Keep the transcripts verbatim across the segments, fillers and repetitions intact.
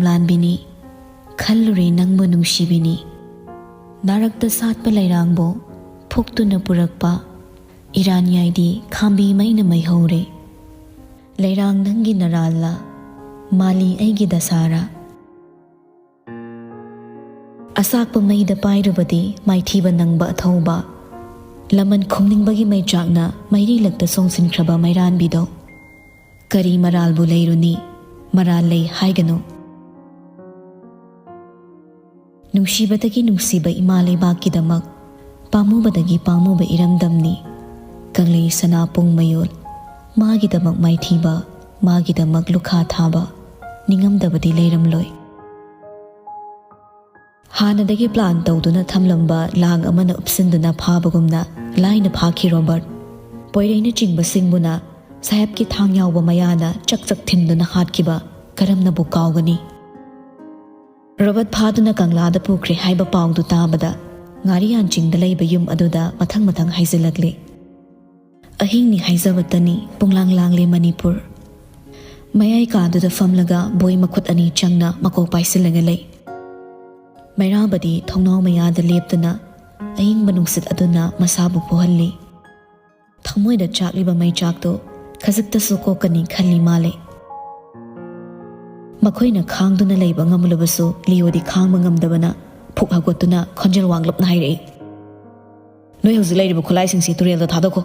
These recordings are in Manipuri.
ꯂꯥꯟꯕꯤꯅꯤ, ꯈꯜꯂꯨꯔꯦ ꯅꯪꯕꯨ ꯅꯨꯡꯁꯤꯕꯤꯅꯤ꯫ ꯅꯥꯔꯛꯇ ꯁꯥꯠꯄ ꯂꯩꯔꯥꯡꯕꯨ ꯐꯨꯛꯇꯨꯅ ꯄꯨꯔꯛꯄ ꯏꯔꯥꯟꯌꯥꯏꯗꯤ ꯈꯥꯝꯕꯤ ꯃꯩꯅ ꯃꯩꯍꯧꯔꯦ꯫ ꯂꯩꯔꯥꯡ ꯅꯪꯒꯤ ꯅꯔꯥꯜꯂ, ꯃꯥꯂꯤ ꯑꯩꯒꯤ ꯗꯁꯥꯔ? ꯑꯁꯥꯛꯄ ꯃꯩꯗ ꯄꯥꯏꯔꯨꯕꯗꯤ ꯃꯥꯏꯊꯤꯕ ꯅꯪꯕ ꯑꯊꯧꯕ꯫ ꯂꯃꯟ ꯈꯨꯝꯅꯤꯡꯕꯒꯤ ꯃꯩꯆꯥꯛꯅ ꯃꯩꯔꯤ ꯂꯛꯇ ꯁꯣꯡꯁꯤꯟꯈ꯭ꯔꯕ ꯃꯩꯔꯥꯟꯕꯤꯗꯣ꯫ ꯀꯔꯤ ꯃꯔꯥꯜꯕꯨ ꯂꯩꯔꯨꯅꯤ, ꯃꯔꯥꯜ ꯂꯩ ꯍꯥꯏꯒꯅꯨ꯫ ꯅꯨꯡꯁꯤꯕꯗꯒꯤ ꯅꯨꯡꯁꯤꯕ ꯏꯃꯥ ꯂꯩꯕꯥꯛꯀꯤꯗꯃꯛ, ꯄꯥꯝꯃꯨꯕꯗꯒꯤ ꯄꯥꯝꯃꯨꯕ ꯏꯔꯝꯗꯝꯅꯤ꯫ ꯀꯪꯂꯩ ꯁꯅꯥ ꯄꯨꯡ ꯃꯌꯣꯜ, ꯃꯥꯒꯤꯗꯃꯛ ꯃꯥꯏꯊꯤꯕ, ꯃꯥꯒꯤꯗꯃꯛ ꯂꯨꯈꯥ ꯊꯥꯕ, ꯅꯤꯡꯉꯝꯗꯕꯗꯤ ꯂꯩꯔꯝꯂꯣꯏ꯫ ꯍꯥꯟꯅꯗꯒꯤ ꯄ꯭ꯂꯥꯟ ꯇꯧꯗꯨꯅ ꯊꯝꯂꯝꯕ ꯂꯥꯡ ꯑꯃꯅ ꯎꯞꯁꯤꯟꯗꯨꯅ ꯐꯥꯕꯒꯨꯝꯅ ꯂꯥꯏꯅ ꯐꯥꯈꯤ ꯔꯣꯕꯔꯠ꯫ ꯄꯣꯏꯔꯩꯅꯆꯤꯡꯕꯁꯤꯡꯕꯨꯅ ꯁꯥꯍꯦꯕꯀꯤ ꯊꯥꯡ ꯌꯥꯎꯕ ꯃꯌꯥꯅ ꯆꯛ ꯆꯛ ꯊꯤꯟꯗꯨꯅ ꯍꯥꯠꯈꯤꯕ ꯀꯔꯝꯅꯕꯨ ꯀꯥꯎꯒꯅꯤ? ꯔꯣꯕꯔꯠ ꯐꯥꯗꯨꯅ ꯀꯪꯂꯥꯗ ꯄꯨꯈ꯭ꯔꯦ ꯍꯥꯏꯕ ꯄꯥꯎꯗꯨ ꯇꯥꯕꯗ ꯉꯥꯔꯤꯌꯥꯟ ꯆꯤꯡꯗ ꯂꯩꯕ ꯌꯨꯝ ꯑꯗꯨꯗ ꯃꯊꯪ ꯃꯊꯪ ꯍꯥꯏꯖꯤꯜꯂꯛꯂꯦ꯫ ꯑꯍꯤꯡꯅꯤ ꯍꯥꯏꯖꯕꯇꯅꯤ, ꯄꯨꯡꯂꯥꯡ ꯂꯥꯡꯂꯦ ꯃꯅꯤꯄꯨꯔ꯫ ꯃꯌꯥꯏ ꯀꯥꯗꯨꯗ ꯐꯝꯂꯒ ꯕꯣꯏ ꯃꯈꯨꯠ ꯑꯅꯤ ꯆꯪꯅ ꯃꯀꯣꯛ ꯄꯥꯏꯁꯤꯜꯂꯒ ꯂꯩ꯫ ꯃꯩꯔꯥꯕꯗꯤ ꯊꯣꯡꯅꯥꯎ ꯃꯌꯥꯗ ꯂꯦꯞꯇꯨꯅ ꯑꯏꯪꯕ ꯅꯨꯡꯁꯤꯠ ꯑꯗꯨꯅ ꯃꯁꯥꯕꯨ ꯐꯨꯍꯜꯂꯤ꯫ ꯊꯃꯣꯏꯗ ꯆꯥꯛꯂꯤꯕ ꯃꯩꯆꯥꯛꯇꯨ ꯈꯖꯤꯛꯇꯁꯨ ꯀꯣꯛꯀꯅꯤ ꯈꯜꯂꯤ ꯃꯥꯜꯂꯦ꯫ ꯃꯈꯣꯏꯅ ꯈꯥꯡꯗꯨꯅ ꯂꯩꯕ ꯉꯝꯂꯕꯁꯨ ꯂꯤꯌꯣꯗꯤ ꯈꯥꯡꯕ ꯉꯝꯗꯕꯅ ꯐꯨꯛ ꯍꯧꯒꯠꯇꯨꯅ ꯈꯣꯟꯖꯦꯜ ꯋꯥꯡꯂꯞꯅ ꯍꯥꯏꯔꯛꯏ, "ꯅꯣꯏ ꯍꯧꯖꯤꯛ ꯂꯩꯔꯤꯕ ꯈꯨꯠꯂꯥꯏꯁꯤꯡꯁꯤ ꯇꯨꯔꯦꯜꯗ ꯊꯥꯗꯣꯛꯈꯣ꯫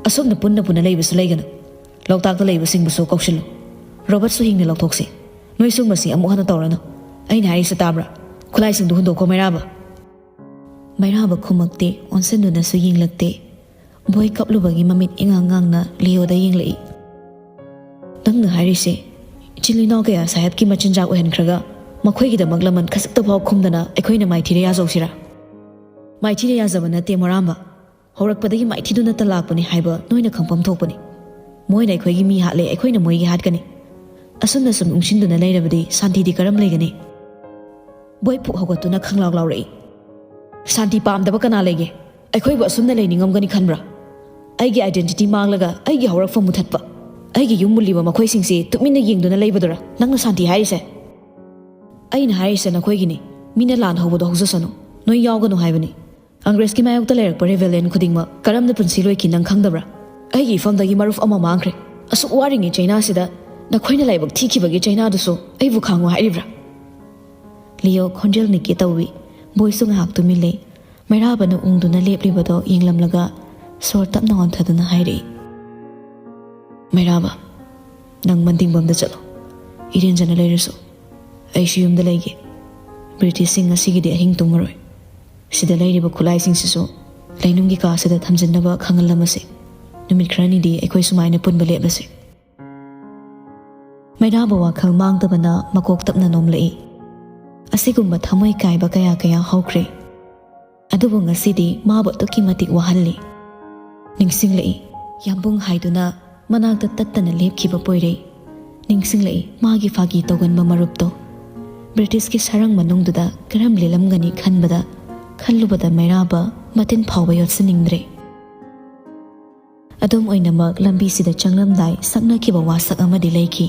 ꯑꯁꯨꯝꯅ ꯄꯨꯟꯅ ꯄꯨꯟꯅ ꯂꯩꯕꯁꯨ ꯂꯩꯒꯅꯨ꯫ ꯂꯣꯛꯇꯥꯛꯇ ꯂꯩꯕꯁꯤꯡꯕꯨꯁꯨ ꯀꯧꯁꯤꯜꯂꯨ꯫ ꯔꯣꯕꯔꯠꯁꯨ ꯍꯤꯡꯅ ꯂꯧꯊꯣꯛꯁꯤ꯫ ꯅꯣꯏ ꯁꯨꯝꯕꯁꯤ ꯑꯃꯨꯛ ꯍꯟꯅ ꯇꯧꯔꯅꯨ꯫ ꯑꯩꯅ ꯍꯥꯏꯔꯤꯁꯤ ꯇꯥꯕ꯭ꯔꯥ? ꯈꯨꯠꯂꯥꯏꯁꯤꯡꯗꯨ ꯍꯨꯟꯗꯣꯛꯈꯣ, ꯃꯩꯔꯥꯕ꯫" ꯃꯩꯔꯥꯕ ꯈꯨꯝꯃꯛꯇꯦ, ꯑꯣꯟꯁꯤꯟꯗꯨꯅꯁꯨ ꯌꯦꯡꯂꯛꯇꯦ꯫ ꯕꯣꯏ ꯀꯞꯂꯨꯕꯒꯤ ꯃꯃꯤꯠ ꯏꯉꯥꯡ ꯉꯥꯡꯅ ꯂꯤꯌꯣꯗ ꯌꯦꯡꯂꯛꯏ꯫ "ꯅꯪꯅ ꯍꯥꯏꯔꯤꯁꯦ, ꯏꯆꯤꯜ ꯏꯅꯥꯎ ꯀꯌꯥ ꯁꯥꯍꯦꯕꯀꯤ ꯃꯆꯤꯟꯖꯥꯛ ꯑꯣꯏꯍꯟꯈ꯭ꯔꯒ ꯃꯈꯣꯏꯒꯤꯗꯃꯛ ꯂꯃꯟ ꯈꯖꯤꯛꯇꯐꯥꯎ ꯈꯨꯝꯗꯅ ꯑꯩꯈꯣꯏꯅ ꯃꯥꯏꯊꯤꯔ ꯌꯥꯖꯧꯁꯤꯔꯥ?" "ꯃꯥꯏꯊꯤꯔ ꯌꯥꯖꯕ ꯅꯠꯇꯦ ꯃꯣꯔꯥꯝꯕ꯫ ꯍꯧꯔꯛꯄꯗꯒꯤ ꯃꯥꯏꯊꯤꯗꯨꯅꯇ ꯂꯥꯛꯄꯅꯤ ꯍꯥꯏꯕ ꯅꯣꯏꯅ ꯈꯪꯐꯝ ꯊꯣꯛꯄꯅꯤ꯫ ꯃꯣꯏꯅ ꯑꯩꯈꯣꯏꯒꯤ ꯃꯤ ꯍꯥꯠꯂꯦ, ꯑꯩꯈꯣꯏꯅ ꯃꯣꯏꯒꯤ ꯍꯥꯠꯀꯅꯤ꯫ ꯑꯁꯨꯝꯅ ꯁꯨꯝ ꯎꯪꯁꯤꯟꯗꯨꯅ ꯂꯩꯔꯕꯗꯤ ꯁꯥꯟꯇꯤꯗꯤ ꯀꯔꯝ ꯂꯩꯒꯅꯤ?" ꯕꯣꯏ ꯐꯨꯛ ꯍꯧꯒꯠꯇꯨꯅ ꯈꯪꯂꯥꯎ ꯂꯥꯎꯔꯛꯏ꯫ "ꯁꯥꯟꯇꯤ ꯄꯥꯝꯗꯕ ꯀꯅꯥ ꯂꯩꯒꯦ? ꯑꯩꯈꯣꯏꯕꯨ ꯑꯁꯨꯝꯅ ꯂꯩꯅꯤꯡꯉꯝꯒꯅꯤ ꯈꯟꯕ꯭ꯔꯥ? ꯑꯩꯒꯤ identity ꯃꯥꯡꯂꯒ ꯑꯩꯒꯤ ꯍꯧꯔꯛꯐꯝ ꯃꯨꯊꯠꯄ, ꯑꯩꯒꯤ ꯌꯨꯝ ꯃꯨꯜꯂꯤꯕ ꯃꯈꯣꯏꯁꯤꯡꯁꯤ ꯇꯨꯃꯤꯟꯅ ꯌꯦꯡꯗꯨꯅ ꯂꯩꯕꯗꯨꯔꯥ ꯅꯪꯅ ꯁꯥꯟꯇꯤ ꯍꯥꯏꯔꯤꯁꯦ?" ꯑꯩꯅ ꯍꯥꯏꯔꯤꯁꯦ ꯅꯈꯣꯏꯒꯤꯅꯤ꯫ ꯃꯤꯅ ꯂꯥꯟ ꯍꯧꯕꯗꯣ ꯍꯧꯖꯁꯅꯨ꯫ ꯅꯣꯏ ꯌꯥꯎꯒꯅꯨ ꯍꯥꯏꯕꯅꯤ꯫ ꯀꯪꯒ꯭ꯔꯦꯁꯀꯤ ꯃꯥꯌꯣꯛꯇ ꯂꯩꯔꯛꯄ ꯔꯦꯕꯦꯂꯤꯌꯟ ꯈꯨꯗꯤꯡꯃꯛ ꯀꯔꯝꯅ ꯄꯨꯟꯁꯤ ꯂꯣꯏꯈꯤ ꯅꯪ ꯈꯪꯗꯕ꯭ꯔꯥ? ꯑꯩꯒꯤ ꯏꯐꯝꯗꯒꯤ ꯃꯔꯨꯞ ꯑꯃ ꯃꯥꯡꯈ꯭ꯔꯦ꯫ ꯑꯁꯨꯛ ꯋꯥꯔꯤꯉꯩ ꯆꯩꯅꯥꯁꯤꯗ ꯅꯈꯣꯏꯅ ꯂꯥꯏꯕꯛ ꯊꯤꯈꯤꯕꯒꯤ ꯆꯩꯅꯥꯗꯨꯁꯨ ꯑꯩꯕꯨ ꯈꯥꯡꯉꯨ ꯍꯥꯏꯔꯤꯕ꯭ꯔꯥ? ꯂꯤꯌꯣ ꯈꯣꯟꯖꯦꯜ ꯅꯤꯛꯀꯦ ꯇꯧꯏ꯫ ꯕꯣꯏꯁꯨ ꯉꯥꯏꯍꯥꯛ ꯇꯨꯃꯤꯟ ꯂꯩ꯫ ꯃꯩꯔꯥꯕꯅ ꯎꯪꯗꯨꯅ ꯂꯦꯞꯂꯤꯕꯗꯣ ꯌꯦꯡꯂꯝꯂꯒ ꯁꯣꯔ ꯇꯞꯅ ꯍꯣꯟꯊꯗꯨꯅ ꯍꯥꯏꯔꯛꯏ, "ꯃꯩꯔꯥꯕ, ꯅꯪ ꯃꯟꯗꯤꯡꯕꯝꯗ ꯆꯠꯂꯣ꯫ ꯏꯔꯦꯟꯖꯅ ꯂꯩꯔꯁꯨ ꯑꯩꯁꯨ ꯌꯨꯝꯗ ꯂꯩꯒꯦ꯫ ꯕ꯭ꯔꯤꯇꯤꯁꯁꯤꯡ ꯉꯁꯤꯒꯤꯗꯤ ꯑꯍꯤꯡ ꯇꯨꯝꯃꯔꯣꯏ꯫ ꯁꯤꯗ ꯂꯩꯔꯤꯕ ꯈꯨꯠꯂꯥꯏꯁꯤꯡꯁꯤꯁꯨ ꯂꯩꯅꯨꯡꯒꯤ ꯀꯥꯁꯤꯗ ꯊꯝꯖꯤꯟꯅꯕ ꯈꯪꯍꯜꯂꯝꯃꯁꯤ꯫ ꯅꯨꯃꯤꯠ ꯈꯔꯅꯤꯗꯤ ꯑꯩꯈꯣꯏ ꯁꯨꯃꯥꯏꯅ ꯄꯨꯟꯕ ꯂꯦꯞꯂꯁꯤ꯫" ꯃꯩꯔꯥꯕ ꯋꯥꯈꯜ ꯃꯥꯡꯗꯕꯅ ꯃꯀꯣꯛ ꯇꯞꯅ ꯅꯣꯝꯂꯛꯏ꯫ ꯑꯁꯤꯒꯨꯝꯕ ꯊꯃꯣꯏ ꯀꯥꯏꯕ ꯀꯌꯥ ꯀꯌꯥ ꯍꯧꯈ꯭ꯔꯦ꯫ ꯑꯗꯨꯕꯨ ꯉꯁꯤꯗꯤ ꯃꯥꯕꯨ ꯑꯗꯨꯛꯀꯤ ꯃꯇꯤꯛ ꯋꯥꯍꯜꯂꯤ꯫ ꯅꯤꯡꯁꯤꯡꯂꯛꯏ, ꯌꯥꯝꯕꯨꯡ ꯍꯥꯏꯗꯨꯅ ꯃꯅꯥꯛꯇ ꯇꯠꯇꯅ ꯂꯦꯞꯈꯤꯕ ꯄꯣꯏꯔꯩ꯫ ꯅꯤꯡꯁꯤꯡꯂꯛꯏ, ꯃꯥꯒꯤ ꯐꯥꯒꯤ ꯇꯧꯒꯟꯕ ꯃꯔꯨꯞꯇꯣ꯫ ꯕ꯭ꯔꯤꯇꯤꯁꯀꯤ ꯁꯔꯪ ꯃꯅꯨꯡꯗꯨꯗ ꯀꯔꯝ ꯂꯦꯜꯂꯝꯒꯅꯤ ꯈꯟꯕꯗ, ꯈꯜꯂꯨꯕꯗ ꯃꯩꯔꯥꯕ ꯃꯇꯤꯟ ꯐꯥꯎꯕ ꯌꯣꯠꯁꯤꯟꯅꯤꯡꯗ꯭ꯔꯦ꯫ ꯑꯗꯨꯝ ꯑꯣꯏꯅꯃꯛ, ꯂꯝꯕꯤꯁꯤꯗ ꯆꯪꯂꯝꯗꯥꯏ ꯁꯛꯅꯈꯤꯕ ꯋꯥꯁꯛ ꯑꯃꯗꯤ ꯂꯩꯈꯤ꯫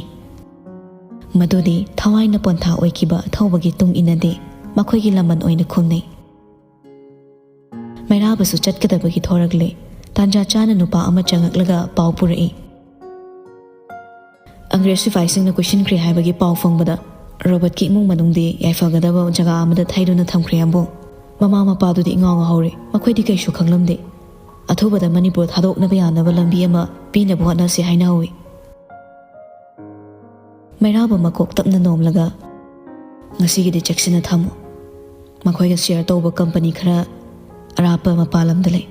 ꯃꯗꯨꯗꯤ ꯊꯋꯥꯏꯅ ꯄꯣꯟꯊꯥ ꯑꯣꯏꯈꯤꯕ ꯑꯊꯧꯕꯒꯤ ꯇꯨꯡ ꯏꯟꯅꯗꯦ, ꯃꯈꯣꯏꯒꯤ ꯂꯃꯟ ꯑꯣꯏꯅ ꯈꯨꯝꯅꯩ꯫ ꯃꯩꯔꯥꯕꯁꯨ ꯆꯠꯀꯗꯕꯒꯤ ꯊꯣꯔꯛꯂꯦ꯫ ꯇꯥꯟꯖꯥ ꯆꯥꯅ ꯅꯨꯄꯥ ꯑꯃ ꯆꯪꯂꯛꯂꯒ ꯄꯥꯎ ꯄꯨꯔꯛꯏ꯫ "ꯑꯪꯒ꯭ꯔꯦꯖ ꯁꯤꯐꯥꯏꯁꯤꯡꯅ ꯀꯣꯏꯁꯤꯟꯈ꯭ꯔꯦ" ꯍꯥꯏꯕꯒꯤ ꯄꯥꯎ ꯐꯪꯕꯗ ꯔꯣꯕꯔꯠꯀꯤ ꯏꯃꯨꯡ ꯃꯅꯨꯡꯗꯤ ꯌꯥꯏꯐꯒꯗꯕ ꯖꯒꯥ ꯑꯃꯗ ꯊꯩꯗꯨꯅ ꯊꯝꯈ꯭ꯔꯦ, ꯌꯥꯝꯕꯨꯡ꯫ ꯃꯃꯥ ꯃꯄꯥꯗꯨꯗꯤ ꯏꯉꯥꯎ ꯉꯥꯎꯍꯧꯔꯦ꯫ ꯃꯈꯣꯏꯗꯤ ꯀꯩꯁꯨ ꯈꯪꯂꯝꯗꯦ꯫ ꯑꯊꯨꯕꯗ ꯃꯅꯤꯄꯨꯔ ꯊꯥꯗꯣꯛꯅꯕ ꯌꯥꯅꯕ ꯂꯝꯕꯤ ꯑꯃ ꯄꯤꯅꯕ ꯍꯣꯠꯅꯁꯤ ꯍꯥꯏꯅꯍꯧꯋꯤ꯫ ꯃꯩꯔꯥꯕ ꯃꯀꯣꯛ ꯇꯞꯅ ꯅꯣꯝꯂꯒ, "ꯉꯁꯤꯒꯤꯗꯤ ꯆꯦꯛꯁꯤꯟꯅ ꯊꯝꯃꯨ꯫ ꯃꯈꯣꯏꯒ ꯁꯤꯌꯔ ꯇꯧꯕ ꯀꯝꯄꯅꯤ ꯈꯔ ꯑꯔꯥꯞꯄ ꯃꯄꯥꯟ ꯂꯝꯗ ꯂꯩ꯫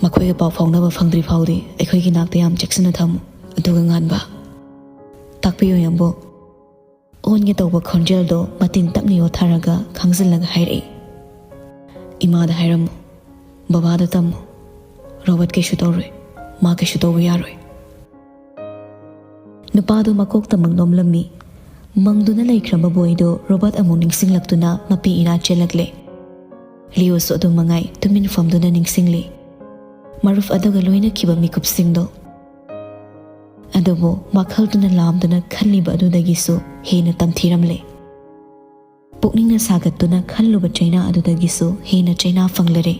ꯃꯈꯣꯏꯒ ꯄꯥꯎ ꯐꯥꯎꯅꯕ ꯐꯪꯗ꯭ꯔꯤ ꯐꯥꯎꯗꯤ ꯑꯩꯈꯣꯏꯒꯤ ꯅꯥꯛꯇ ꯌꯥꯝ ꯆꯦꯛꯁꯤꯟꯅ ꯊꯝꯃꯨ꯫ ꯑꯗꯨꯒ ꯉꯥꯟꯕ, ꯇꯥꯛꯄꯤꯌꯨ ꯌꯥꯝꯕꯨꯡ꯫" ꯑꯣꯟꯒꯦ ꯇꯧꯕ ꯈꯣꯟꯖꯦꯜꯗꯣ ꯃꯇꯤꯟ ꯇꯞꯅ ꯌꯣꯠꯊꯔꯒ ꯈꯥꯡꯖꯤꯜꯂꯒ ꯍꯥꯏꯔꯛꯏ, "ꯏꯃꯥꯗ ꯍꯥꯏꯔꯝꯃꯨ, ꯕꯕꯥꯗ ꯇꯝꯃꯨ꯫ ꯔꯣꯕꯔꯠ ꯀꯩꯁꯨ ꯇꯧꯔꯣꯏ, ꯃꯥ ꯀꯩꯁꯨ ꯇꯧꯕ ꯌꯥꯔꯣꯏ꯫" ꯅꯨꯄꯥꯗꯨ ꯃꯀꯣꯛꯇ ꯃꯪ ꯅꯣꯝꯂꯝꯃꯤ꯫ ꯃꯪꯗꯨꯅ ꯂꯩꯈ꯭ꯔꯕ ꯕꯣꯏꯗꯨ ꯔꯣꯕꯔꯠ ꯑꯃꯨꯛ ꯅꯤꯡꯁꯤꯡꯂꯛꯇꯨꯅ ꯃꯄꯤ ꯏꯔꯥ ꯆꯦꯜꯂꯛꯂꯦ꯫ ꯂꯤꯌꯣꯁꯨ ꯑꯗꯨꯝ ꯃꯉꯥꯏ ꯇꯨꯃꯤꯟ ꯐꯝꯗꯨꯅ ꯅꯤꯡꯁꯤꯡꯂꯤ꯫ ꯃꯔꯨꯞ ꯑꯗꯨꯒ ꯂꯣꯏꯅꯈꯤꯕ ꯃꯤꯀꯨꯞꯁꯤꯡꯗꯣ꯫ ꯑꯗꯨꯕꯨ ꯋꯥꯈꯜꯗꯨꯅ ꯂꯥꯝꯗꯨꯅ ꯈꯜꯂꯤꯕ ꯑꯗꯨꯗꯒꯤꯁꯨ ꯍꯦꯟꯅ ꯇꯝꯊꯤꯔꯝꯂꯦ꯫ ꯄꯨꯛꯅꯤꯡꯅ ꯁꯥꯒꯠꯇꯨꯅ ꯈꯜꯂꯨꯕ ꯆꯩꯅꯥ ꯑꯗꯨꯗꯒꯤꯁꯨ ꯍꯦꯟꯅ ꯆꯩꯅꯥ ꯐꯪꯂꯔꯦ꯫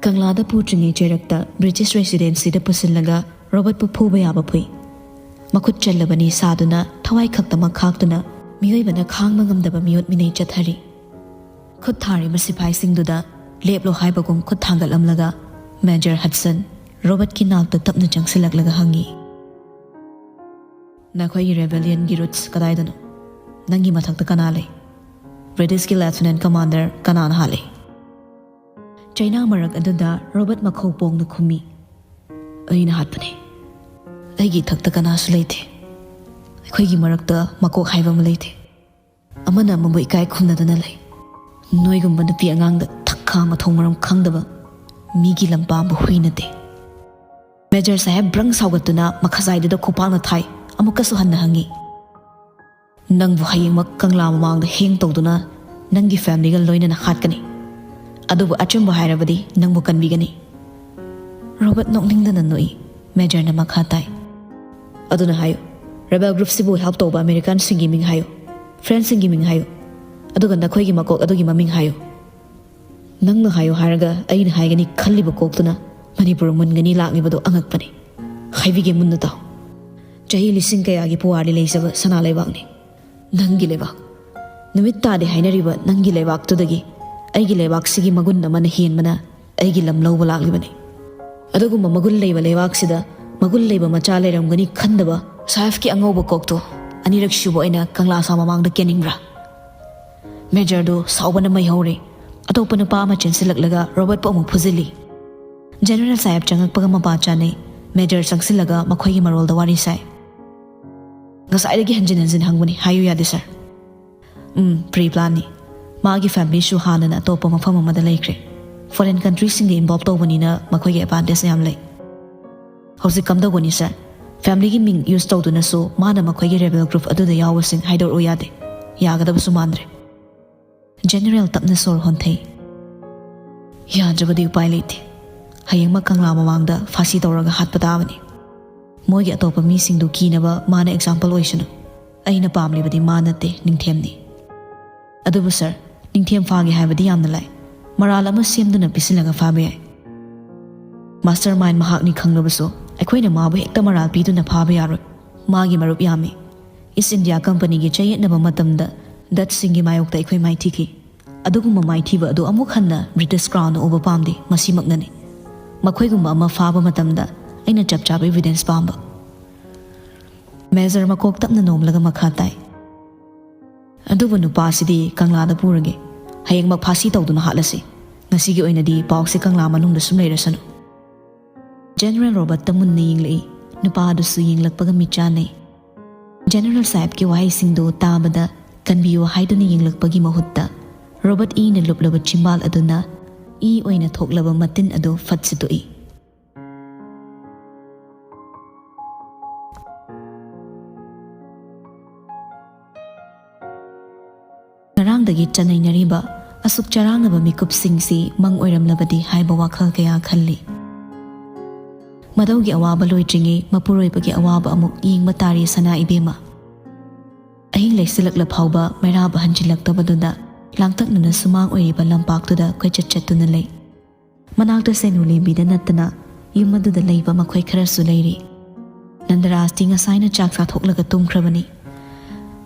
ꯀꯪꯂꯥꯗ ꯄꯨꯗ꯭ꯔꯤꯉꯩ ꯆꯩꯔꯛꯇ ꯕ꯭ꯔꯤꯇꯤꯁ ꯔꯦꯁꯤꯗꯦꯟꯁꯤꯗ ꯄꯨꯁꯤꯜꯂꯒ ꯔꯣꯕꯔꯠꯄꯨ ꯐꯨꯕ ꯌꯥꯕ ꯐꯨꯏ꯫ ꯃꯈꯨꯠ ꯆꯜꯂꯕꯅꯤ ꯁꯥꯗꯨꯅ ꯊꯋꯥꯏ ꯈꯛꯇꯃꯛ ꯈꯥꯛꯇꯨꯅ ꯃꯤꯑꯣꯏꯕꯅ ꯈꯥꯡꯕ ꯉꯝꯗꯕ ꯃꯤꯑꯣꯠ ꯃꯤꯅꯩ ꯆꯠꯊꯔꯤ꯫ ꯈꯨꯠ ꯊꯥꯔꯤꯕ ꯁꯤꯐꯥꯏꯁꯤꯡꯗꯨꯗ ꯂꯦꯞꯂꯣ ꯍꯥꯏꯕꯒꯨꯝ ꯈꯨꯠ ꯊꯥꯡꯒꯠꯂꯝꯂꯒ ꯃꯦꯖꯔ ꯍꯗꯁꯟ ꯔꯣꯕꯔꯠꯀꯤ ꯅꯥꯛꯇ ꯇꯞꯅ ꯆꯪꯁꯤꯜꯂꯛꯂꯒ ꯍꯪꯉꯤ, "ꯅꯈꯣꯏꯒꯤ ꯔꯦꯕꯦꯂꯤꯌꯟꯒꯤ ꯔꯨꯠꯁ ꯀꯗꯥꯏꯗꯅꯣ? ꯅꯪꯒꯤ ꯃꯊꯛꯇ ꯀꯅꯥ ꯂꯩ? ꯕ꯭ꯔꯤꯇꯤꯁꯀꯤ ꯂꯦꯐꯇꯤꯅꯦꯟ ꯀꯃꯥꯟꯗꯔ ꯀꯅꯥꯅ ꯍꯥꯠꯂꯤ?" ꯆꯩꯅꯥ ꯃꯔꯛ ꯑꯗꯨꯗ ꯔꯣꯕꯔꯠ ꯃꯈꯧ ꯄꯣꯡꯅ ꯈꯨꯝꯃꯤ, "ꯑꯩꯅ ꯍꯥꯠꯄꯅꯤ꯫ ꯑꯩꯒꯤ ꯏꯊꯛꯇ ꯀꯅꯥꯁꯨ ꯂꯩꯇꯦ꯫ ꯑꯩꯈꯣꯏꯒꯤ ꯃꯔꯛꯇ ꯃꯀꯣꯛ ꯍꯥꯏꯕ ꯑꯃ ꯂꯩꯇꯦ꯫ ꯑꯃꯅ ꯑꯃꯕꯨ ꯏꯀꯥꯏ ꯈꯨꯝꯅꯗꯨꯅ ꯂꯩ꯫ ꯅꯣꯏꯒꯨꯝꯕ ꯅꯨꯄꯤ ꯑꯉꯥꯡꯗ ꯊꯛꯈꯥ ꯃꯊꯣꯡ ꯃꯔꯝ ꯈꯪꯗꯕ ꯃꯤꯒꯤ ꯂꯝꯄꯥꯝꯕ ꯍꯨꯏ ꯅꯠꯇꯦ꯫" ꯃꯦꯖꯔ ꯁꯥꯍꯦꯕ ꯕ꯭ꯔꯪ ꯁꯥꯎꯒꯠꯇꯨꯅ ꯃꯈꯖꯥꯏꯗꯨꯗ ꯈꯨꯄꯥꯛꯅ ꯊꯥꯏ꯫ ꯑꯃꯨꯛꯀꯁꯨ ꯍꯟꯅ ꯍꯪꯉꯤ, "ꯅꯪꯕꯨ ꯍꯌꯦꯡꯃꯛ ꯀꯪꯂꯥ ꯃꯃꯥꯡꯗ ꯍꯦꯡ ꯇꯧꯗꯨꯅ ꯅꯪꯒꯤ ꯐꯦꯃꯤꯂꯤꯒ ꯂꯣꯏꯅꯅ ꯍꯥꯠꯀꯅꯤ꯫ ꯑꯗꯨꯕꯨ ꯑꯆꯨꯝꯕ ꯍꯥꯏꯔꯕꯗꯤ ꯅꯪꯕꯨ ꯀꯟꯕꯤꯒꯅꯤ꯫" ꯔꯣꯕꯔꯠ ꯅꯣꯛꯅꯤꯡꯗꯅ ꯅꯣꯛꯏ꯫ ꯃꯦꯖꯔꯅ ꯃꯈꯥ ꯇꯥꯏ, "ꯑꯗꯨꯅ ꯍꯥꯏꯌꯨ, ꯔꯦꯕꯦꯜ ꯒ꯭ꯔꯨꯞꯁꯤꯕꯨ ꯍꯦꯜꯞ ꯇꯧꯕ ꯑꯃꯦꯔꯤꯀꯥꯟꯁꯤꯡꯒꯤ ꯃꯤꯡ ꯍꯥꯏꯌꯨ, ꯐ꯭ꯔꯦꯟꯁꯁꯤꯡꯒꯤ ꯃꯤꯡ ꯍꯥꯏꯌꯨ, ꯑꯗꯨꯒ ꯅꯈꯣꯏꯒꯤ ꯃꯀꯣꯛ ꯑꯗꯨꯒꯤ ꯃꯃꯤꯡ ꯍꯥꯏꯌꯨ꯫" ꯅꯪꯅ ꯍꯥꯏꯌꯨ ꯍꯥꯏꯔꯒ ꯑꯩꯅ ꯍꯥꯏꯒꯅꯤ ꯈꯜꯂꯤꯕ ꯀꯣꯛꯇꯨꯅ ꯃꯅꯤꯄꯨꯔ ꯃꯨꯟꯒꯅꯤ ꯂꯥꯛꯂꯤꯕꯗꯨ ꯑꯉꯛꯄꯅꯤ꯫ ꯍꯥꯏꯕꯤꯒꯦ ꯃꯨꯟꯅ ꯇꯥꯎ꯫ ꯆꯍꯤ ꯂꯤꯁꯤꯡ ꯀꯌꯥꯒꯤ ꯄꯨꯋꯥꯔꯤ ꯂꯩꯖꯕ ꯁꯅꯥ ꯂꯩꯕꯥꯛꯅꯤ ꯅꯪꯒꯤ ꯂꯩꯕꯥꯛ꯫ ꯅꯨꯃꯤꯠ ꯇꯥꯗꯦ ꯍꯥꯏꯅꯔꯤꯕ ꯅꯪꯒꯤ ꯂꯩꯕꯥꯛꯇꯨꯗꯒꯤ ꯑꯩꯒꯤ ꯂꯩꯕꯥꯛꯁꯤꯒꯤ ꯃꯒꯨꯟ ꯑꯃꯅ ꯍꯦꯟꯕꯅ ꯑꯩꯒꯤ ꯂꯝ ꯂꯧꯕ ꯂꯥꯛꯂꯤꯕꯅꯤ꯫ ꯑꯗꯨꯒꯨꯝꯕ ꯃꯒꯨꯟ ꯂꯩꯕ ꯂꯩꯕꯥꯛꯁꯤꯗ ꯃꯒꯨꯟ ꯂꯩꯕ ꯃꯆꯥ ꯂꯩꯔꯝꯒꯅꯤ ꯈꯟꯗꯕ ꯁꯥꯍꯦꯕꯀꯤ ꯑꯉꯧꯕ ꯀꯣꯛꯇꯨ ꯑꯅꯤꯔꯛ ꯁꯨꯕ ꯑꯣꯏꯅ ꯀꯪꯂꯥ ꯁꯥ ꯃꯃꯥꯡꯗ ꯀꯦꯟꯅꯤꯡꯕ꯭ꯔꯥ? ꯃꯦꯖꯔꯗꯨ ꯁꯥꯎꯕꯅ ꯃꯩ ꯍꯧꯔꯦ꯫ ꯑꯇꯣꯞꯄ ꯅꯨꯄꯥ ꯑꯃ ꯆꯦꯟꯁꯤꯜꯂꯛꯂꯒ ꯔꯣꯕꯔꯠꯄꯨ ꯑꯃꯨꯛ ꯐꯨꯖꯤꯜꯂꯤ꯫ ꯖꯦꯅꯔꯦꯜ ꯁꯥꯍꯦꯕ ꯆꯪꯉꯛꯄꯒ ꯃꯄꯥ ꯆꯥꯅꯩ꯫ ꯃꯦꯖꯔ ꯆꯪꯁꯤꯜꯂꯒ ꯃꯈꯣꯏꯒꯤ ꯃꯔꯣꯜꯗ ꯋꯥꯔꯤ ꯁꯥꯏ꯫ "ꯉꯁꯥꯏꯗꯒꯤ ꯍꯟꯖꯤꯟ ꯍꯟꯖꯤꯟ ꯍꯪꯕꯅꯤ, ꯍꯥꯏꯌꯨ ꯌꯥꯗꯦ ꯁꯥꯔ꯫" "ꯎꯝ, ꯄ꯭ꯔꯤ ꯄ꯭ꯂꯥꯟꯅꯤ꯫ ꯃꯥꯒꯤ ꯐꯦꯃꯤꯂꯤꯁꯨ ꯍꯥꯟꯅꯅ ꯑꯇꯣꯞꯄ ꯃꯐꯝ ꯑꯃꯗ ꯂꯩꯈ꯭ꯔꯦ꯫ ꯐꯣꯔꯦꯟ ꯀꯟꯇ꯭ꯔꯤꯁꯤꯡꯒ ꯏꯟꯚꯣꯜꯕ ꯇꯧꯕꯅꯤꯅ ꯃꯈꯣꯏꯒꯤ ꯑꯦꯗꯚꯥꯟꯇꯦꯖ ꯌꯥꯝ ꯂꯩ꯫" "ꯍꯧꯖꯤꯛ ꯀꯝꯗꯧꯒꯅꯤ ꯁꯥꯔ? ꯐꯦꯃꯤꯂꯤꯒꯤ ꯃꯤꯡ ꯌꯨꯁ ꯇꯧꯗꯨꯅꯁꯨ ꯃꯥꯅ ꯃꯈꯣꯏꯒꯤ ꯔꯦꯕꯦꯜ ꯒ꯭ꯔꯨꯞ ꯑꯗꯨꯗ ꯌꯥꯎꯕꯁꯤꯡ ꯍꯥꯏꯗꯣꯔꯛꯎ ꯌꯥꯗꯦ꯫ ꯌꯥꯒꯗꯕꯁꯨ ꯃꯥꯟꯗ꯭ꯔꯦ꯫" ꯖꯦꯅꯔꯦꯜ ꯇꯞꯅ ꯁꯣꯔ ꯍꯣꯟꯊꯩ꯫ "ꯌꯥꯗ꯭ꯔꯕꯗꯤ ꯎꯄꯥꯏ ꯂꯩꯇꯦ꯫ ꯍꯌꯦꯡꯃꯛ ꯀꯪꯂꯥ ꯃꯃꯥꯡꯗ ꯐꯥꯁꯤ ꯇꯧꯔꯒ ꯍꯥꯠꯄ ꯇꯥꯕꯅꯤ꯫ ꯃꯣꯏꯒꯤ ꯑꯇꯣꯞꯄ ꯃꯤꯁꯤꯡꯗꯨ ꯀꯤꯅꯕ ꯃꯥꯅ ꯑꯦꯛꯖꯥꯝꯄꯜ ꯑꯣꯏꯁꯅꯨ꯫ ꯑꯩꯅ ꯄꯥꯝꯂꯤꯕꯗꯤ ꯃꯥ ꯅꯠꯇꯦ, ꯅꯤꯡꯊꯦꯝꯅꯤ꯫ ꯑꯗꯨꯕꯨ ꯁꯥꯔ, ꯅꯤꯡꯊꯦꯝ ꯐꯥꯒꯦ ꯍꯥꯏꯕꯗꯤ ꯌꯥꯝꯅ ꯂꯥꯏ꯫ ꯃꯔꯥꯜ ꯑꯃ ꯁꯦꯝꯗꯨꯅ ꯄꯤꯁꯤꯜꯂꯒ ꯐꯥꯕ ꯌꯥꯏ꯫ ꯃꯥꯁꯇꯔ ꯃꯥꯏꯟ ꯃꯍꯥꯛꯅꯤ ꯈꯪꯂꯕꯁꯨ ꯑꯩꯈꯣꯏꯅ ꯃꯥꯕꯨ ꯍꯦꯛꯇ ꯃꯔꯥꯜ ꯄꯤꯗꯨꯅ ꯐꯥꯕ ꯌꯥꯔꯣꯏ꯫ ꯃꯥꯒꯤ ꯃꯔꯨꯞ ꯌꯥꯝꯃꯤ꯫ ꯏꯁ ꯏꯟꯗꯤꯌꯥ ꯀꯝꯄꯅꯤꯒꯤ ꯆꯌꯦꯠꯅꯕ ꯃꯇꯝꯗ ꯗꯠꯁꯁꯤꯡꯒꯤ ꯃꯥꯌꯣꯛꯇ ꯑꯩꯈꯣꯏ ꯃꯥꯏꯊꯤꯈꯤ꯫ ꯑꯗꯨꯒꯨꯝꯕ ꯃꯥꯏꯊꯤꯕ ꯑꯗꯨ ꯑꯃꯨꯛ ꯍꯟꯅ ꯕ꯭ꯔꯤꯇꯤꯁ ꯀ꯭ꯔꯥꯎꯟꯅ ꯎꯕ ꯄꯥꯝꯗꯦ, ꯃꯁꯤꯃꯛꯅꯅꯤ꯫ ꯃꯈꯣꯏꯒꯨꯝꯕ ꯑꯃ ꯐꯥꯕ ꯃꯇꯝꯗ ꯑꯩꯅ ꯆꯞ ꯆꯥꯕ ꯏꯚꯤꯗꯦꯟꯁ ꯄꯥꯝꯕ꯫ ꯃꯦꯖꯔ ꯃꯀꯣꯛ ꯇꯞꯅ ꯅꯣꯝꯂꯒ ꯃꯈꯥ ꯇꯥꯏ꯫ ꯑꯗꯨꯕꯨ ꯅꯨꯄꯥꯁꯤꯗꯤ ꯀꯪꯂꯥꯗ ꯄꯨꯔꯒꯦ꯫ ꯍꯌꯦꯡꯃꯛ ꯐꯥꯁꯤ ꯇꯧꯗꯨꯅ ꯍꯥꯠꯂꯁꯤ꯫ ꯉꯁꯤꯒꯤ ꯑꯣꯏꯅꯗꯤ ꯄꯥꯎꯁꯦ ꯀꯪꯂꯥ ꯃꯅꯨꯡꯗ ꯁꯨꯝ ꯂꯩꯔꯁꯅꯨ꯫ ꯖꯦꯅꯔꯦꯜ ꯔꯣꯕꯔꯠꯇ ꯃꯨꯟꯅ ꯌꯦꯡꯂꯛꯏ꯫ ꯅꯨꯄꯥ ꯑꯗꯨꯁꯨ ꯌꯦꯡꯂꯛꯄꯒ ꯃꯤꯠ ꯆꯥꯟꯅꯩ꯫ ꯖꯦꯅꯔꯦꯜ ꯁꯥꯍꯦꯕꯀꯤ ꯋꯥꯍꯩꯁꯤꯡꯗꯨ ꯇꯥꯕꯗ ꯀꯟꯕꯤꯌꯨ ꯍꯥꯏꯗꯨꯅ ꯌꯦꯡꯂꯛꯄꯒꯤ ꯃꯍꯨꯠꯇ ꯔꯣꯕꯔꯠ ꯏꯅ ꯂꯨꯞꯂꯕ ꯆꯤꯝꯕꯥꯜ ꯑꯗꯨꯅ ꯏ ꯑꯣꯏꯅ ꯊꯣꯛꯂꯕ ꯃꯇꯤꯟ ꯑꯗꯨ ꯐꯠ ꯁꯤꯠꯇꯣꯛꯏ꯫ ꯉꯔꯥꯡꯗꯒꯤ ꯆꯅꯩꯅꯔꯤꯕ ꯑꯁꯨꯛ ꯆꯔꯥꯡꯅꯕ ꯃꯤꯀꯨꯞꯁꯤꯡꯁꯤ ꯃꯪ ꯑꯣꯏꯔꯝꯂꯕꯗꯤ ꯍꯥꯏꯕ ꯋꯥꯈꯜ ꯀꯌꯥ ꯈꯜꯂꯤ꯫ ꯃꯗꯧꯒꯤ ꯑꯋꯥꯕ ꯂꯣꯏꯗ꯭ꯔꯤꯉꯩ ꯃꯄꯨꯔꯣꯏꯕꯒꯤ ꯑꯋꯥꯕ ꯑꯃꯨꯛ ꯌꯦꯡꯕ ꯇꯥꯔꯤ ꯁꯅꯥ ꯏꯕꯦꯝꯃ꯫ ꯑꯍꯤꯡ ꯂꯩꯁꯤꯜꯂꯛꯂ ꯐꯥꯎꯕ ꯃꯩꯔꯥꯕ ꯍꯟꯖꯤꯜꯂꯛꯇꯕꯗꯨꯗ ꯂꯥꯡꯇꯛꯅꯅ ꯁꯨꯃꯥꯡ ꯑꯣꯏꯔꯤꯕ ꯂꯝꯄꯥꯛꯇꯨꯗ ꯀꯣꯏꯆꯠ ꯆꯠꯇꯨꯅ ꯂꯩ꯫ ꯃꯅꯥꯛꯇ ꯁꯦꯅꯨ ꯂꯦꯝꯕꯤꯗ ꯅꯠꯇꯅ ꯌꯨꯝ ꯑꯗꯨꯗ ꯂꯩꯕ ꯃꯈꯣꯏ ꯈꯔꯁꯨ ꯂꯩꯔꯤ꯫ ꯅꯟꯗꯔꯥꯖꯇꯤ ꯉꯁꯥꯏꯅ ꯆꯥꯛ ꯆꯥꯊꯣꯛꯂꯒ ꯇꯨꯝꯈ꯭ꯔꯕꯅꯤ꯫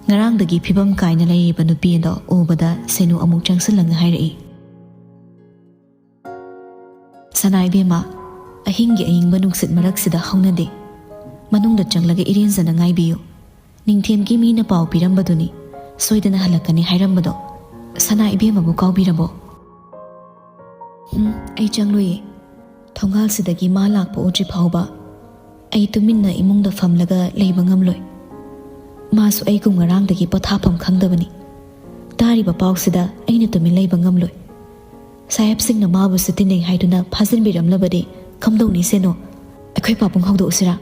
ꯉꯔꯥꯡꯗꯒꯤ ꯐꯤꯕꯝ ꯀꯥꯏꯅ ꯂꯩꯔꯤꯕ ꯅꯨꯄꯤ ꯑꯗꯣ ꯎꯕꯗ ꯁꯦꯅꯨ ꯑꯃꯨꯛ ꯆꯪꯁꯤꯜꯂꯒ ꯍꯥꯏꯔꯛꯏ, "ꯁꯅꯥ ꯏꯕꯦꯝꯃ, ꯑꯍꯤꯡꯒꯤ ꯑꯏꯪꯕ ꯅꯨꯡꯁꯤꯠ ꯃꯔꯛꯁꯤꯗ ꯍꯧꯅꯗꯦ꯫ ꯃꯅꯨꯡꯗ ꯆꯪꯂꯒ ꯏꯔꯦꯟꯖꯅ ꯉꯥꯏꯕꯤꯌꯨ꯫ ꯅꯤꯡꯊꯦꯝꯒꯤ ꯃꯤꯅ ꯄꯥꯎ ꯄꯤꯔꯝꯕꯗꯨꯅꯤ, ꯁꯣꯏꯗꯅ ꯍꯜꯂꯛꯀꯅꯤ ꯍꯥꯏꯔꯝꯕꯗꯣ꯫ ꯁꯅꯥ ꯏꯕꯦꯝꯃꯕꯨ ꯀꯥꯎꯕꯤꯔꯕꯣ?" "ꯍꯨꯝ, ꯑꯩ ꯆꯪꯂꯣꯏꯌꯦ꯫ ꯊꯣꯡꯒꯥꯜꯁꯤꯗꯒꯤ ꯃꯥ ꯂꯥꯛꯄ ꯎꯗ꯭ꯔꯤ ꯐꯥꯎꯕ ꯑꯩ ꯇꯨꯃꯤꯟꯅ ꯏꯃꯨꯡꯗ ꯐꯝꯂꯒ ꯂꯩꯕ ꯉꯝꯂꯣꯏ꯫ ꯃꯥꯁꯨ ꯑꯩꯒꯨꯝ ꯉꯔꯥꯡꯗꯒꯤ ꯄꯣꯊꯥꯐꯝ ꯈꯪꯗꯕꯅꯤ꯫ ꯇꯥꯔꯤꯕ ꯄꯥꯎꯁꯤꯗ ꯑꯩꯅ ꯇꯨꯃꯤꯟ ꯂꯩꯕ ꯉꯝꯂꯣꯏ꯫ ꯁꯥꯍꯦꯕꯁꯤꯡꯅ ꯃꯥꯕꯨꯁꯨ ꯇꯤꯟꯅꯩ ꯍꯥꯏꯗꯨꯅ ꯐꯥꯖꯤꯟꯕꯤꯔꯝꯂꯕꯗꯤ ꯀꯝꯗꯧꯅꯤ ꯁꯦꯅꯨ? ꯑꯩꯈꯣꯏ ꯄꯥꯕꯨꯡ ꯍꯧꯗꯣꯛꯎꯁꯤꯔꯥ?"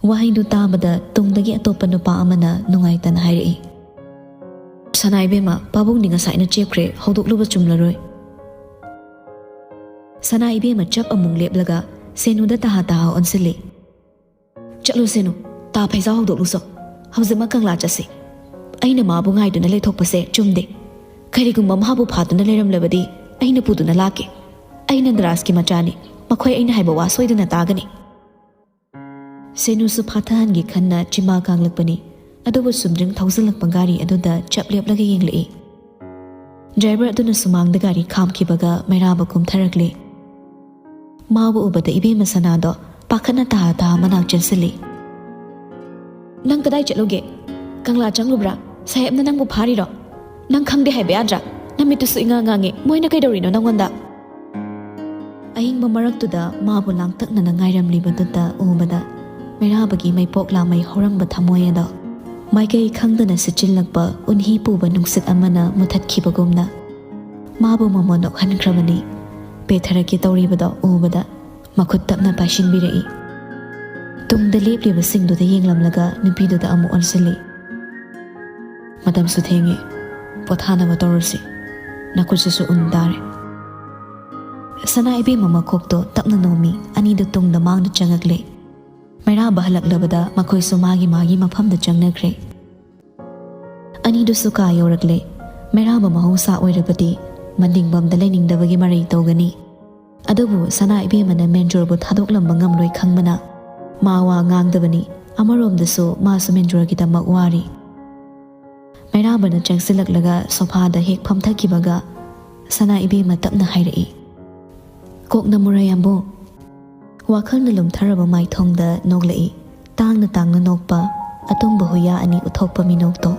ꯋꯥꯍꯩꯗꯨ ꯇꯥꯕꯗ ꯇꯨꯡꯗꯒꯤ ꯑꯇꯣꯞꯄ ꯅꯨꯄꯥ ꯑꯃꯅ ꯅꯨꯡꯉꯥꯏꯇꯅ ꯍꯥꯏꯔꯛꯏ, "ꯁꯅꯥ ꯏꯕꯦꯝꯃ, ꯄꯥꯕꯨꯡꯗꯤ ꯉꯁꯥꯏꯅ ꯆꯦꯞꯈ꯭ꯔꯦ, ꯍꯧꯗꯣꯛꯂꯨꯕ ꯆꯨꯝꯂꯔꯣꯏ꯫" ꯁꯅꯥ ꯏꯕꯦꯝꯃ ꯆꯞ ꯑꯃꯨꯛ ꯂꯦꯞꯂꯒ ꯁꯦꯅꯨꯗ ꯇꯍꯥ ꯇꯍꯥ ꯑꯣꯟꯁꯤꯜꯂꯤ꯫ "ꯆꯠꯂꯨ ꯁꯦꯅꯨ, ꯇꯥ ꯐꯩꯖꯥꯎ ꯍꯧꯗꯣꯛꯂꯨꯆꯣ꯫ ꯍꯧꯖꯤꯛꯃꯛ ꯀꯪꯂꯥ ꯆꯠꯁꯤ꯫ ꯑꯩꯅ ꯃꯥꯕꯨ ꯉꯥꯏꯗꯨꯅ ꯂꯩꯊꯣꯛꯄꯁꯦ ꯆꯨꯝꯗꯦ꯫ ꯀꯔꯤꯒꯨꯝꯕ ꯃꯍꯥꯛꯄꯨ ꯐꯥꯗꯨꯅ ꯂꯩꯔꯝꯂꯕꯗꯤ ꯑꯩꯅ ꯄꯨꯗꯨꯅ ꯂꯥꯛꯀꯦ꯫ ꯑꯩ ꯅꯟꯗꯔꯥꯖꯀꯤ ꯃꯆꯥꯅꯤ꯫ ꯃꯈꯣꯏ ꯑꯩꯅ ꯍꯥꯏꯕ ꯋꯥ ꯁꯣꯏꯗꯅ ꯇꯥꯒꯅꯤ꯫ ꯁꯦꯅꯨꯁꯨ ꯐꯥꯊꯍꯟꯒꯦ ꯈꯟꯅ ꯆꯤꯃꯥ ꯀꯥꯡꯂꯛꯄꯅꯤ꯫ ꯑꯗꯨꯕꯨ ꯁꯨꯝꯗ꯭ꯔꯤꯡ ꯊꯧꯖꯤꯜꯂꯛꯄ ꯒꯥꯔꯤ ꯑꯗꯨꯗ ꯆꯞ ꯂꯦꯞꯂꯒ ꯌꯦꯡꯂꯛꯏ꯫ ꯗ꯭ꯔꯥꯏꯚꯔ ꯑꯗꯨꯅ ꯁꯨꯃꯥꯡꯗ ꯒꯥꯔꯤ ꯈꯥꯝꯈꯤꯕꯒ ꯃꯩꯔꯥꯕ ꯀꯨꯝꯊꯔꯛꯂꯦ꯫ ꯃꯥꯕꯨ ꯎꯕꯗ ꯏꯕꯦꯝꯃ ꯁꯅꯥꯗꯣ ꯄꯥꯈꯠꯅ ꯇꯍꯥ ꯇꯍꯥ ꯃꯅꯥꯛ ꯆꯦꯟꯁꯤꯜꯂꯤ꯫ "ꯅꯪ ꯀꯗꯥꯏ ꯆꯠꯂꯨꯒꯦ? ꯀꯪꯂꯥ ꯆꯪꯂꯨꯕ꯭ꯔꯥ? ꯁꯥꯍꯦꯕꯅ ꯅꯪꯕꯨ ꯐꯥꯔꯤꯔꯣ? ꯅꯪ ꯈꯪꯗꯦ ꯍꯥꯏꯕ ꯌꯥꯗ꯭ꯔꯥ? ꯅꯃꯤꯠꯇꯨꯁꯨ ꯏꯉꯥ ꯉꯥꯡꯉꯦ꯫ ꯃꯣꯏꯅ ꯀꯩꯗꯧꯔꯤꯅꯣ ꯅꯪꯉꯣꯟꯗ?" ꯑꯍꯤꯡꯕ ꯃꯔꯛꯇꯨꯗ ꯃꯥꯕꯨ ꯂꯥꯡꯇꯛꯅꯅ ꯉꯥꯏꯔꯝꯂꯤꯕꯗꯨꯗ ꯎꯕꯗ ꯃꯩꯔꯥꯕꯒꯤ ꯃꯩꯄꯣꯛ ꯂꯥꯃꯩ ꯍꯧꯔꯝꯕ ꯊꯃꯣꯏ ꯑꯗꯣ ꯃꯥꯏꯀꯩ ꯈꯪꯗꯅ ꯁꯤꯠꯆꯤꯜꯂꯛꯄ ꯎꯟꯍꯤ ꯄꯨꯕ ꯅꯨꯡꯁꯤꯠ ꯑꯃꯅ ꯃꯨꯊꯠꯈꯤꯕꯒꯨꯝꯅ ꯃꯥꯕꯨ ꯃꯃꯣꯟ ꯅꯣꯛꯍꯟꯈ꯭ꯔꯕꯅꯤ꯫ ꯄꯦꯊꯔꯛꯀꯦ ꯇꯧꯔꯤꯕꯗꯣ ꯎꯕꯗ ꯃꯈꯨꯠ ꯇꯞꯅ ꯄꯥꯏꯁꯤꯟꯕꯤꯔꯛꯏ꯫ ꯇꯨꯡꯗ ꯂꯦꯞꯂꯤꯕꯁꯤꯡꯗꯨꯗ ꯌꯦꯡꯂꯝꯂꯒ ꯅꯨꯄꯤꯗꯨꯗ ꯑꯃꯨꯛ ꯑꯣꯟꯁꯤꯜꯂꯤ꯫ "ꯃꯇꯝꯁꯨ ꯊꯦꯡꯉꯦ, ꯄꯣꯊꯥꯅꯕ ꯇꯧꯔꯁꯤ꯫ ꯅꯈꯨꯠꯁꯤꯁꯨ ꯎꯟ ꯇꯥꯔꯦ꯫" ꯁꯅꯥ ꯏꯕꯦꯝꯃ ꯃꯀꯣꯛꯇꯣ ꯇꯞꯅ ꯅꯣꯝꯃꯤ꯫ ꯑꯅꯤꯗꯨ ꯇꯨꯡꯗ ꯃꯥꯡꯗ ꯆꯪꯉꯛꯂꯦ꯫ ꯃꯩꯔꯥꯕ ꯍꯜꯂꯛꯂꯕꯗ ꯃꯈꯣꯏꯁꯨ ꯃꯥꯒꯤ ꯃꯥꯒꯤ ꯃꯐꯝꯗ ꯆꯪꯅꯈ꯭ꯔꯦ꯫ ꯑꯅꯤꯗꯨꯁꯨ ꯀꯥ ꯌꯧꯔꯛꯂꯦ꯫ ꯃꯩꯔꯥꯕ ꯃꯍꯧꯁꯥ ꯑꯣꯏꯔꯕꯗꯤ ꯃꯅꯤꯡꯕꯝꯗ ꯂꯩꯅꯤꯡꯗꯕꯒꯤ ꯃꯔꯩ ꯇꯧꯒꯅꯤ꯫ ꯑꯗꯨꯕꯨ ꯁꯅꯥ ꯏꯕꯦꯝꯃꯅ ꯃꯦꯟꯖꯣꯔꯕꯨ ꯊꯥꯗꯣꯛꯂꯝꯕ ꯉꯝꯂꯣꯏ ꯈꯪꯕꯅ ꯃꯥ ꯋꯥ ꯉꯥꯡꯗꯕꯅꯤ꯫ ꯑꯃꯔꯣꯝꯗꯁꯨ ꯃꯥꯁꯨ ꯃꯦꯟꯖꯣꯔꯒꯤꯗꯃꯛ ꯋꯥꯔꯤ꯫ ꯃꯩꯔꯥꯕꯅ ꯆꯪꯁꯤꯜꯂꯛꯂꯒ ꯁꯣꯐꯥꯗ ꯍꯦꯛ ꯐꯝꯊꯈꯤꯕꯒ ꯁꯅꯥ ꯏꯕꯦꯝꯃ ꯇꯞꯅ ꯍꯥꯏꯔꯛꯏ, "ꯀꯣꯛꯅ ꯃꯨꯔ ꯌꯥꯝꯕꯨꯡ?" ꯋꯥꯈꯜꯅ ꯂꯨꯝꯊꯔꯕ ꯃꯥꯏꯊꯣꯡꯗ ꯅꯣꯛꯂꯛꯏ꯫ ꯇꯥꯡꯅ ꯇꯥꯡꯅ ꯅꯣꯛꯄ, ꯑꯇꯨꯝꯕ ꯍꯨꯏꯌꯥ ꯑꯅꯤ ꯎꯠꯊꯣꯛꯄ ꯃꯤꯅꯣꯛꯇꯣ꯫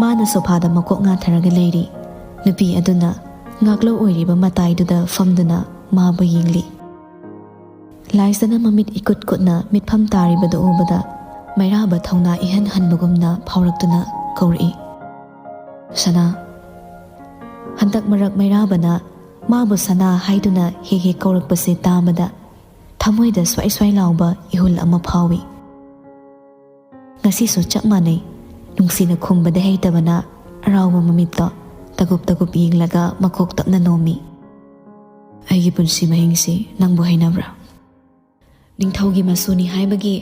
ꯃꯥꯅ ꯁꯣꯐꯥꯗ ꯃꯀꯣꯛ ꯉꯥꯊꯔꯒ ꯂꯩꯔꯤ꯫ ꯅꯨꯄꯤ ꯑꯗꯨꯅ ꯉꯥꯛꯂꯧ ꯑꯣꯏꯔꯤꯕ ꯃꯇꯥꯏꯗꯨꯗ ꯐꯝꯗꯨꯅ ꯃꯥꯕꯨ ꯌꯦꯡꯂꯤ꯫ ꯂꯥꯏꯖꯅ ꯃꯃꯤꯠ ꯏꯀꯨꯠ ꯀꯨꯠꯅ ꯃꯤꯠꯐꯝ ꯇꯥꯔꯤꯕꯗꯨ ꯎꯕꯗ ꯃꯩꯔꯥꯕ ꯊꯧꯅꯥ ꯏꯍꯟ ꯍꯟꯕꯒꯨꯝꯅ ꯐꯥꯎꯔꯛꯇꯨꯅ ꯀꯧꯔꯛꯏ, "ꯁꯅꯥ꯫" ꯍꯟꯗꯛ ꯃꯔꯛ ꯃꯩꯔꯥꯕꯅ ꯃꯥꯕꯨ ꯁꯅꯥ ꯍꯥꯏꯗꯨꯅ ꯍꯦꯛ ꯍꯦꯛ ꯀꯧꯔꯛꯄꯁꯦ ꯇꯥꯕꯗ ꯊꯃꯣꯏꯗ ꯁ꯭ꯋꯥꯏ ꯁ꯭ꯋꯥꯏ ꯂꯥꯎꯕ ꯏꯍꯨꯜ ꯑꯃ ꯐꯥꯎꯏ꯫ ꯉꯁꯤꯁꯨ ꯆꯞ ꯃꯥꯟꯅꯩ꯫ ꯅꯨꯡꯁꯤꯅ ꯈꯨꯝꯕꯗ ꯍꯩꯇꯕꯅ ꯑꯔꯥꯎꯕ ꯃꯃꯤꯠꯇꯣ ꯇꯒꯨꯞ ꯇꯒꯨꯞ ꯌꯦꯡꯂꯒ ꯃꯀꯣꯛ ꯇꯞꯅ ꯅꯣꯝꯃꯤ꯫ "ꯑꯩꯒꯤ ꯄꯨꯟꯁꯤ ꯃꯍꯤꯡꯁꯤ ꯅꯪꯕꯨ ꯍꯩꯅꯕ꯭ꯔꯥ?" ꯅꯤꯡꯊꯧꯒꯤ ꯃꯁꯨꯅꯤ ꯍꯥꯏꯕꯒꯤ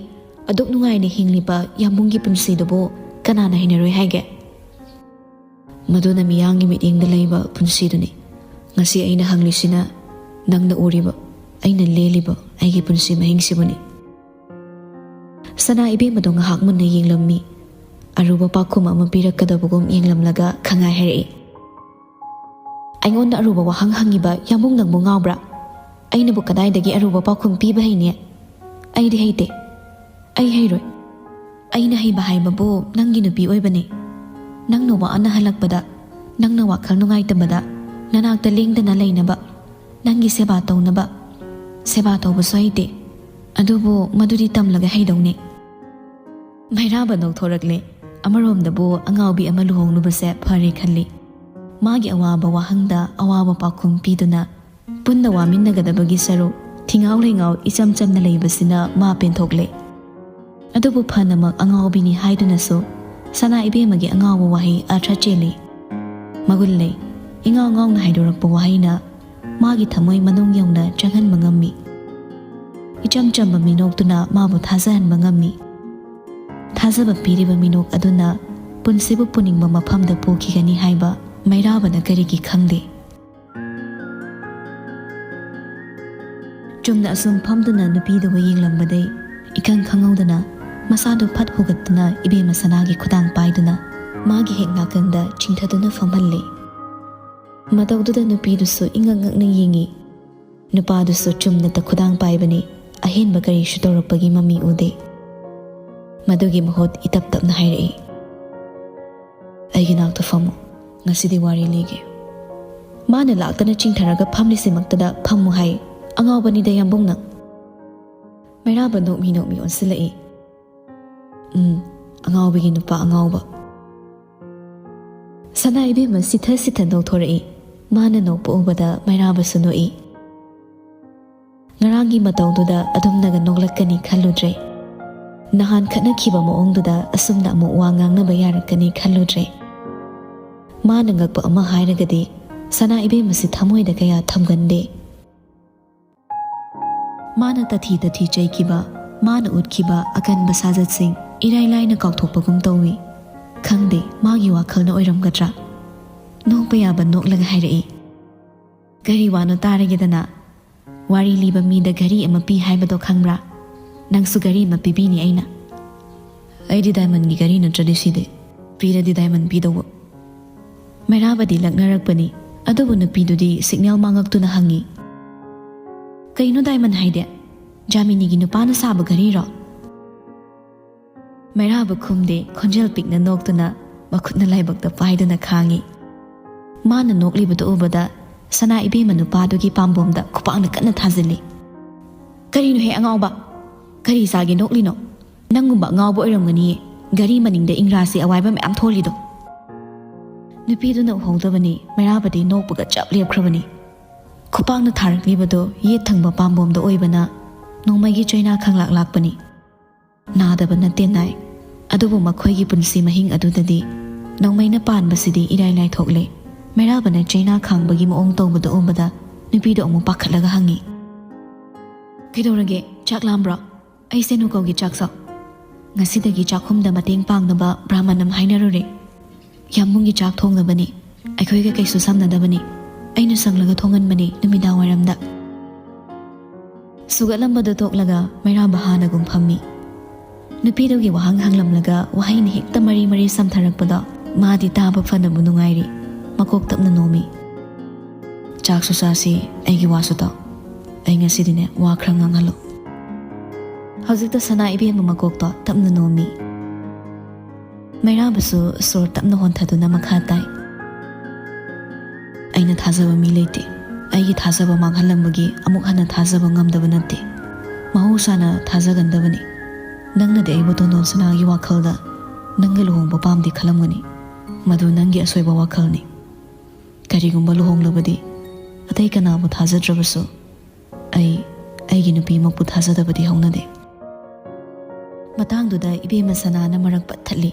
ꯑꯗꯨꯛ ꯅꯨꯡꯉꯥꯏꯅ ꯍꯤꯡꯂꯤꯕ ꯌꯥꯝꯕꯨꯡꯒꯤ ꯄꯨꯟꯁꯤꯗꯨꯕꯨ ꯀꯅꯥꯅ ꯍꯩꯅꯔꯣꯏ ꯍꯥꯏꯒꯦ? ꯃꯗꯨꯅ ꯃꯤꯌꯥꯝꯒꯤ ꯃꯤꯠꯌꯦꯡꯗ ꯂꯩꯕ ꯄꯨꯟꯁꯤꯗꯨꯅꯤ꯫ ꯉꯁꯤ ꯑꯩꯅ ꯍꯪꯂꯤꯁꯤꯅ ꯅꯪꯅ ꯎꯔꯤꯕ, ꯑꯩꯅ ꯂꯦꯜꯂꯤꯕ ꯑꯩꯒꯤ ꯄꯨꯟꯁꯤ ꯃꯍꯤꯡꯁꯤꯕꯨꯅꯤ꯫ ꯁꯅꯥ ꯏꯕꯦꯝꯃꯗꯣ ꯉꯥꯏꯍꯥꯛ ꯃꯨꯟꯅ ꯌꯦꯡꯂꯝꯃꯤ꯫ ꯑꯔꯨꯕ ꯄꯥꯎꯈꯨꯝ ꯑꯃ ꯄꯤꯔꯛꯀꯗꯕꯒꯨꯝ ꯌꯦꯡꯂꯝꯂꯒ ꯈꯪꯉꯥꯏ ꯍꯥꯏꯔꯛꯏ꯫ ꯑꯩꯉꯣꯟꯗ ꯑꯔꯨꯕ ꯋꯥꯍꯪ ꯍꯪꯉꯤꯕ ꯌꯥꯝꯕꯨꯡ ꯅꯪꯕꯨ ꯉꯥꯎꯕ꯭ꯔꯥ? ꯑꯩꯅꯕꯨ ꯀꯗꯥꯏꯗꯒꯤ ꯑꯔꯨꯕ ꯄꯥꯎꯈꯨꯝ ꯄꯤꯕ ꯍꯩꯅꯤ? ꯑꯩꯗꯤ ꯍꯩꯇꯦ꯫ ꯑꯩ ꯍꯩꯔꯣꯏ꯫ ꯑꯩꯅ ꯍꯩꯕ ꯍꯥꯏꯕꯕꯨ ꯅꯪꯒꯤ ꯅꯨꯄꯤ ꯑꯣꯏꯕꯅꯤ꯫ ꯅꯪꯅ ꯋꯥꯅ ꯍꯜꯂꯛꯄꯗ, ꯅꯪꯅ ꯋꯥꯈꯜ ꯅꯨꯡꯉꯥꯏꯇꯕꯗ ꯅꯅꯥꯛꯇ ꯂꯦꯡꯗꯅ ꯂꯩꯅꯕ, ꯅꯪꯒꯤ ꯁꯦꯕꯥ ꯇꯧꯅꯕ꯫ ꯁꯦꯕꯥ ꯇꯧꯕꯁꯨ ꯍꯩꯇꯦ꯫ ꯑꯗꯨꯕꯨ ꯃꯗꯨꯗꯤ ꯇꯝꯂꯒ ꯍꯩꯗꯧꯅꯤ꯫ ꯃꯩꯔꯥꯕ ꯅꯣꯛꯊꯣꯔꯛꯂꯦ꯫ ꯑꯃꯔꯣꯝꯗꯕꯨ ꯑꯉꯥꯎꯕꯤ ꯑꯃ ꯂꯨꯍꯣꯡꯂꯨꯕꯁꯦ ꯐꯔꯦ ꯈꯜꯂꯤ꯫ ꯃꯥꯒꯤ ꯑꯋꯥꯕ ꯋꯥꯍꯪꯗ ꯑꯋꯥꯕ ꯄꯥꯎꯈꯨꯝ ꯄꯤꯗꯨꯅ ꯄꯨꯟꯅ ꯋꯥꯃꯤꯟꯅꯒꯗꯕꯒꯤ ꯁꯔꯨꯛ ꯊꯤꯉꯥꯎ ꯂꯩꯉꯥꯎ ꯏꯆꯝ ꯆꯝꯅ ꯂꯩꯕꯁꯤꯅ ꯃꯥ ꯄꯦꯟꯊꯣꯛꯂꯦ꯫ ꯑꯗꯨꯕꯨ ꯐꯅꯃꯛ ꯑꯉꯥꯎꯕꯤꯅꯤ ꯍꯥꯏꯗꯨꯅꯁꯨ ꯁꯅꯥ ꯏꯕꯦꯝꯃꯒꯤ ꯑꯉꯥꯎꯕ ꯋꯥꯍꯩ ꯑꯔꯊ ꯆꯦꯜꯂꯤ꯫ ꯃꯒꯨꯟ ꯂꯩ, ꯏꯉꯥꯎ ꯉꯥꯎꯅ ꯍꯥꯏꯗꯣꯔꯛꯄ ꯋꯥꯍꯩꯅ ꯃꯥꯒꯤ ꯊꯃꯣꯏ ꯃꯅꯨꯡ ꯌꯧꯅ ꯆꯪꯍꯟꯕ ꯉꯝꯃꯤ꯫ ꯏꯆꯝ ꯆꯝꯕ ꯃꯤꯅꯣꯛꯇꯨꯅ ꯃꯥꯕꯨ ꯊꯥꯖꯍꯟꯕ ꯉꯝꯃꯤ꯫ ꯊꯥꯖꯕ ꯄꯤꯔꯤꯕ ꯃꯤꯅꯣꯛ ꯑꯗꯨꯅ ꯄꯨꯟꯁꯤꯕꯨ ꯄꯨꯅꯤꯡꯕ ꯃꯐꯝꯗ ꯄꯨꯈꯤꯒꯅꯤ ꯍꯥꯏꯕ ꯃꯩꯔꯥꯕꯅ ꯀꯔꯤꯒꯤ ꯈꯪꯗꯦ? ꯆꯨꯝꯅ ꯑꯁꯨꯝ ꯐꯝꯗꯨꯅ ꯅꯨꯄꯤꯗꯨꯕꯨ ꯌꯦꯡꯂꯝꯕꯗꯩ ꯏꯈꯪ ꯈꯪꯍꯧꯗꯅ ꯃꯁꯥꯗꯨ ꯐꯠ ꯍꯨꯒꯠꯇꯨꯅ ꯏꯕꯦꯝꯃ ꯁꯅꯥꯒꯤ ꯈꯨꯗꯥꯡ ꯄꯥꯏꯗꯨꯅ ꯃꯥꯒꯤ ꯍꯦꯛ ꯅꯥꯀꯟꯗ ꯆꯤꯡꯊꯗꯨꯅ ꯐꯝꯍꯜꯂꯦ꯫ ꯃꯇꯧꯗꯨꯗ ꯅꯨꯄꯤꯗꯨꯁꯨ ꯏꯉꯛ ꯉꯛꯅ ꯌꯦꯡꯉꯤ꯫ ꯅꯨꯄꯥꯗꯨꯁꯨ ꯆꯨꯝꯅꯇ ꯈꯨꯗꯥꯡ ꯄꯥꯏꯕꯅꯤ, ꯑꯍꯦꯟꯕ ꯀꯔꯤꯁꯨ ꯇꯧꯔꯛꯄꯒꯤ ꯃꯃꯤ ꯎꯗꯦ꯫ ꯃꯗꯨꯒꯤ ꯃꯍꯨꯠ ꯏꯇꯞ ꯇꯞꯅ ꯍꯥꯏꯔꯛꯏ, "ꯑꯩꯒꯤ ꯅꯥꯛꯇ ꯐꯝꯃꯨ, ꯉꯁꯤꯗꯤ ꯋꯥꯔꯤ ꯂꯤꯒꯦ꯫" ꯃꯥꯅ ꯂꯥꯛꯇꯅ ꯆꯤꯡꯊꯔꯒ ꯐꯝꯂꯤꯁꯤꯃꯛꯇꯗ ꯐꯝꯃꯨ ꯍꯥꯏ꯫ ꯑꯉꯥꯎꯕꯅꯤꯗ ꯌꯥꯝꯕꯨꯡꯅ꯫ ꯃꯩꯔꯥꯕ ꯅꯣꯛꯃꯤ ꯅꯣꯛꯃꯤ ꯑꯣꯟꯁꯤꯜꯂꯛꯏ꯫ "ꯎꯝ, ꯑꯉꯥꯎꯕꯒꯤ ꯅꯨꯄꯥ ꯑꯉꯥꯎꯕ꯫" ꯁꯅꯥ ꯏꯕꯦꯝꯃ ꯁꯤꯊ ꯁꯤꯊ ꯅꯣꯛꯊꯣꯔꯛꯏ꯫ ꯃꯥꯅ ꯅꯣꯛꯄ ꯎꯕꯗ ꯃꯩꯔꯥꯕꯁꯨ ꯅꯣꯛꯏ꯫ ꯉꯔꯥꯡꯒꯤ ꯃꯇꯧꯗꯨꯗ ꯑꯗꯨꯝꯅꯒ ꯅꯣꯛꯂꯛꯀꯅꯤ ꯈꯜꯂꯨꯗ꯭ꯔꯦ꯫ ꯅꯍꯥꯟ ꯈꯠꯅꯈꯤꯕ ꯃꯑꯣꯡꯗꯨꯗ ꯑꯁꯨꯝꯅ ꯑꯃꯨꯛ ꯋꯥ ꯉꯥꯡꯅꯕ ꯌꯥꯔꯛꯀꯅꯤ ꯈꯜꯂꯨꯗ꯭ꯔꯦ꯫ ꯃꯥꯅ ꯉꯛꯄ ꯑꯃ ꯍꯥꯏꯔꯒꯗꯤ ꯁꯅꯥ ꯏꯕꯦꯝꯃꯁꯤ ꯊꯃꯣꯏꯗ ꯀꯌꯥ ꯊꯝꯒꯟꯗꯦ꯫ ꯃꯥꯅ ꯇꯊꯤ ꯇꯊꯤ ꯆꯩꯈꯤꯕ, ꯃꯥꯅ ꯎꯠꯈꯤꯕ ꯑꯀꯟꯕ ꯁꯥꯖꯠꯁꯤꯡ ꯏꯔꯥꯏ ꯂꯥꯏꯅ ꯀꯥꯎꯊꯣꯛꯄꯒꯨꯝ ꯇꯧꯏ꯫ ꯈꯪꯗꯦ, ꯃꯥꯒꯤ ꯋꯥꯈꯜꯅ ꯑꯣꯏꯔꯝꯒꯗ꯭ꯔꯥ? ꯅꯣꯛꯄ ꯌꯥꯕ ꯅꯣꯛꯂꯒ ꯍꯥꯏꯔꯛꯏ, "ꯀꯔꯤ ꯋꯥꯅꯣ ꯇꯥꯔꯒꯦꯗꯅ? ꯋꯥꯔꯤ ꯂꯤꯕ ꯃꯤꯗ ꯘꯔꯤ ꯑꯃ ꯄꯤ ꯍꯥꯏꯕꯗꯣ ꯈꯪꯕ꯭ꯔꯥ? ꯅꯪꯁꯨ ꯘꯔꯤ ꯑꯃ ꯄꯤꯕꯤꯅꯤ ꯑꯩꯅ꯫ ꯑꯩꯗꯤ ꯗꯥꯏꯃꯟꯒꯤ ꯘꯔꯤ ꯅꯠꯇ꯭ꯔꯗꯤ ꯁꯤꯗꯦ꯫ ꯄꯤꯔꯗꯤ ꯗꯥꯏꯃꯟ ꯄꯤꯗꯧꯕ꯫" ꯃꯩꯔꯥꯕꯗꯤ ꯂꯛꯅꯔꯛꯄꯅꯤ꯫ ꯑꯗꯨꯕꯨ ꯅꯨꯄꯤꯗꯨꯗꯤ ꯁꯤꯒꯅꯦꯜ ꯃꯥꯡꯉꯛꯇꯨꯅ ꯍꯪꯉꯤ, "ꯀꯩꯅꯣ ꯗꯥꯏꯃꯟ ꯍꯥꯏꯗꯤ? ꯖꯥꯃꯤꯅꯤꯒꯤ ꯅꯨꯄꯥꯅ ꯁꯥꯕ ꯘꯔꯤꯔꯣ?" ꯃꯩꯔꯥꯕ ꯈꯨꯝꯗꯦ, ꯈꯣꯟꯖꯦꯜ ꯄꯤꯛꯅ ꯅꯣꯛꯇꯨꯅ ꯃꯈꯨꯠꯅ ꯂꯥꯏꯕꯛꯇ ꯄꯥꯏꯗꯨꯅ ꯈꯥꯡꯉꯤ꯫ ꯃꯥꯅ ꯅꯣꯛꯂꯤꯕꯗꯨ ꯎꯕꯗ ꯁꯅꯥ ꯏꯕꯦꯝꯃ ꯅꯨꯄꯥꯗꯨꯒꯤ ꯄꯥꯝꯕꯣꯝꯗ ꯈꯨꯄꯥꯛꯅ ꯀꯟꯅ ꯊꯥꯖꯤꯜꯂꯤ꯫ "ꯀꯔꯤꯅꯣꯍꯦ ꯑꯉꯥꯎꯕ? ꯀꯔꯤ ꯆꯥꯒꯦ ꯅꯣꯛꯂꯤꯅꯣ? ꯅꯪꯒꯨꯝꯕ ꯑꯉꯥꯎꯕ ꯑꯣꯏꯔꯝꯒꯅꯤꯌꯦ ꯘꯔꯤ ꯃꯅꯤꯡꯗ ꯏꯪꯒ꯭ꯔꯥꯖꯤ ꯑꯋꯥꯏꯕ ꯃꯌꯥꯝ ꯊꯣꯜꯂꯤꯗꯣ꯫" ꯅꯨꯄꯤꯗꯨꯅ ꯎꯍꯧꯗꯕꯅꯤ, ꯃꯩꯔꯥꯕꯗꯤ ꯅꯣꯛꯄꯒ ꯆꯞ ꯂꯦꯞꯈ꯭ꯔꯕꯅꯤ꯫ ꯈꯨꯄꯥꯛꯅ ꯊꯥꯔꯛꯂꯤꯕꯗꯣ ꯌꯦꯠ ꯊꯪꯕ ꯄꯥꯝꯕꯣꯝꯗ ꯑꯣꯏꯕꯅ ꯅꯣꯡꯃꯩꯒꯤ ꯆꯩꯅꯥ ꯈꯪꯂꯥꯛ ꯂꯥꯛꯄꯅꯤ꯫ ꯅꯥꯗꯕ ꯅꯠꯇꯦ ꯅꯥꯏ, ꯑꯗꯨꯕꯨ ꯃꯈꯣꯏꯒꯤ ꯄꯨꯟꯁꯤ ꯃꯍꯤꯡ ꯑꯗꯨꯗꯗꯤ ꯅꯣꯡꯃꯩꯅ ꯄꯥꯟꯕꯁꯤꯗꯤ ꯏꯔꯥꯏ ꯂꯥꯏꯊꯣꯛꯂꯦ꯫ ꯃꯩꯔꯥꯕꯅ ꯆꯩꯅꯥ ꯈꯥꯡꯕꯒꯤ ꯃꯑꯣꯡ ꯇꯧꯕꯗꯨ ꯎꯕꯗ ꯅꯨꯄꯤꯗꯣ ꯑꯃꯨꯛ ꯄꯥꯈꯠꯂꯒ ꯍꯪꯉꯤ, "ꯀꯩꯗꯧꯔꯒꯦ? ꯆꯥꯛ ꯂꯥꯝꯕ꯭ꯔꯣ? ꯑꯩ ꯁꯦꯅꯨꯀꯧꯒꯤ ꯆꯥꯛꯁꯣ꯫ ꯉꯁꯤꯗꯒꯤ ꯆꯥꯛꯈꯨꯝꯗ ꯃꯇꯦꯡ ꯄꯥꯡꯅꯕ ꯕ꯭ꯔꯥꯍꯃꯟ ꯑꯃ ꯍꯥꯏꯅꯔꯨꯔꯦ꯫ ꯌꯥꯝꯕꯨꯡꯒꯤ ꯆꯥꯛ ꯊꯣꯡꯅꯕꯅꯤ꯫ ꯑꯩꯈꯣꯏꯒ ꯀꯩꯁꯨ ꯁꯝꯅꯗꯕꯅꯤ꯫ ꯑꯩꯅ ꯁꯪꯂꯒ ꯊꯣꯡꯍꯟꯕꯅꯤ ꯅꯨꯃꯤꯗꯥꯡ ꯋꯥꯏꯔꯝꯗ꯫" ꯁꯨꯒꯠꯂꯝꯕꯗꯨ ꯇꯣꯛꯂꯒ ꯃꯩꯔꯥꯕ ꯍꯥꯟꯅꯒꯨꯝ ꯐꯝꯃꯤ꯫ ꯅꯨꯄꯤꯗꯨꯒꯤ ꯋꯥꯍꯪ ꯍꯪꯂꯝꯂꯒ ꯋꯥꯍꯩꯅ ꯍꯦꯛꯇ ꯃꯔꯤ ꯃꯔꯤ ꯁꯝꯊꯔꯛꯄꯗꯣ ꯃꯥꯗꯤ ꯇꯥꯕ ꯐꯅꯕꯨ ꯅꯨꯡꯉꯥꯏꯔꯤ꯫ ꯃꯀꯣꯛ ꯇꯞꯅ ꯅꯣꯝꯃꯤ꯫ "ꯆꯥꯛꯁꯨ ꯆꯥꯁꯤ, ꯑꯩꯒꯤ ꯋꯥꯁꯨ ꯇꯥꯎ꯫ ꯑꯩ ꯉꯁꯤꯗꯤꯅꯦ ꯋꯥ ꯈꯔ ꯉꯥꯡꯍꯜꯂꯣ꯫" ꯍꯧꯖꯤꯛꯇ ꯁꯅꯥ ꯏꯕꯦꯝꯃ ꯃꯀꯣꯛꯇꯣ ꯇꯞꯅ ꯅꯣꯝꯃꯤ꯫ ꯃꯩꯔꯥꯕꯁꯨ ꯁꯣꯔ ꯇꯞꯅ ꯍꯣꯟꯊꯗꯨꯅ ꯃꯈꯥ ꯇꯥꯏ, "ꯑꯩꯅ ꯊꯥꯖꯕ ꯃꯤ ꯂꯩꯇꯦ꯫ ꯑꯩꯒꯤ ꯊꯥꯖꯕ ꯃꯥꯡꯍꯜꯂꯝꯕꯒꯤ ꯑꯃꯨꯛ ꯍꯟꯅ ꯊꯥꯖꯕ ꯉꯝꯗꯕ ꯅꯠꯇꯦ꯫ ꯃꯍꯧꯁꯥꯅ ꯊꯥꯖꯒꯟꯗꯕꯅꯤ꯫ ꯅꯪꯅꯗꯤ ꯑꯩꯕꯨ ꯇꯣꯟꯗꯣꯟ ꯁꯅꯥꯒꯤ ꯋꯥꯈꯜꯗ ꯅꯪꯒ ꯂꯨꯍꯣꯡꯕ ꯄꯥꯝꯗꯦ ꯈꯜꯂꯝꯒꯅꯤ꯫ ꯃꯗꯨ ꯅꯪꯒꯤ ꯑꯁꯣꯏꯕ ꯋꯥꯈꯜꯅꯤ꯫ ꯀꯔꯤꯒꯨꯝꯕ ꯂꯨꯍꯣꯡꯂꯕꯗꯤ ꯑꯇꯩ ꯀꯅꯥꯕꯨ ꯊꯥꯖꯗ꯭ꯔꯕꯁꯨ ꯑꯩ ꯑꯩꯒꯤ ꯅꯨꯄꯤꯃꯛꯄꯨ ꯊꯥꯖꯗꯕꯗꯤ ꯍꯧꯅꯗꯦ꯫" ꯃꯇꯥꯡꯗꯨꯗ ꯏꯕꯦꯝꯃ ꯁꯅꯥꯅ ꯃꯔꯛ ꯄꯠꯊꯠꯂꯤ,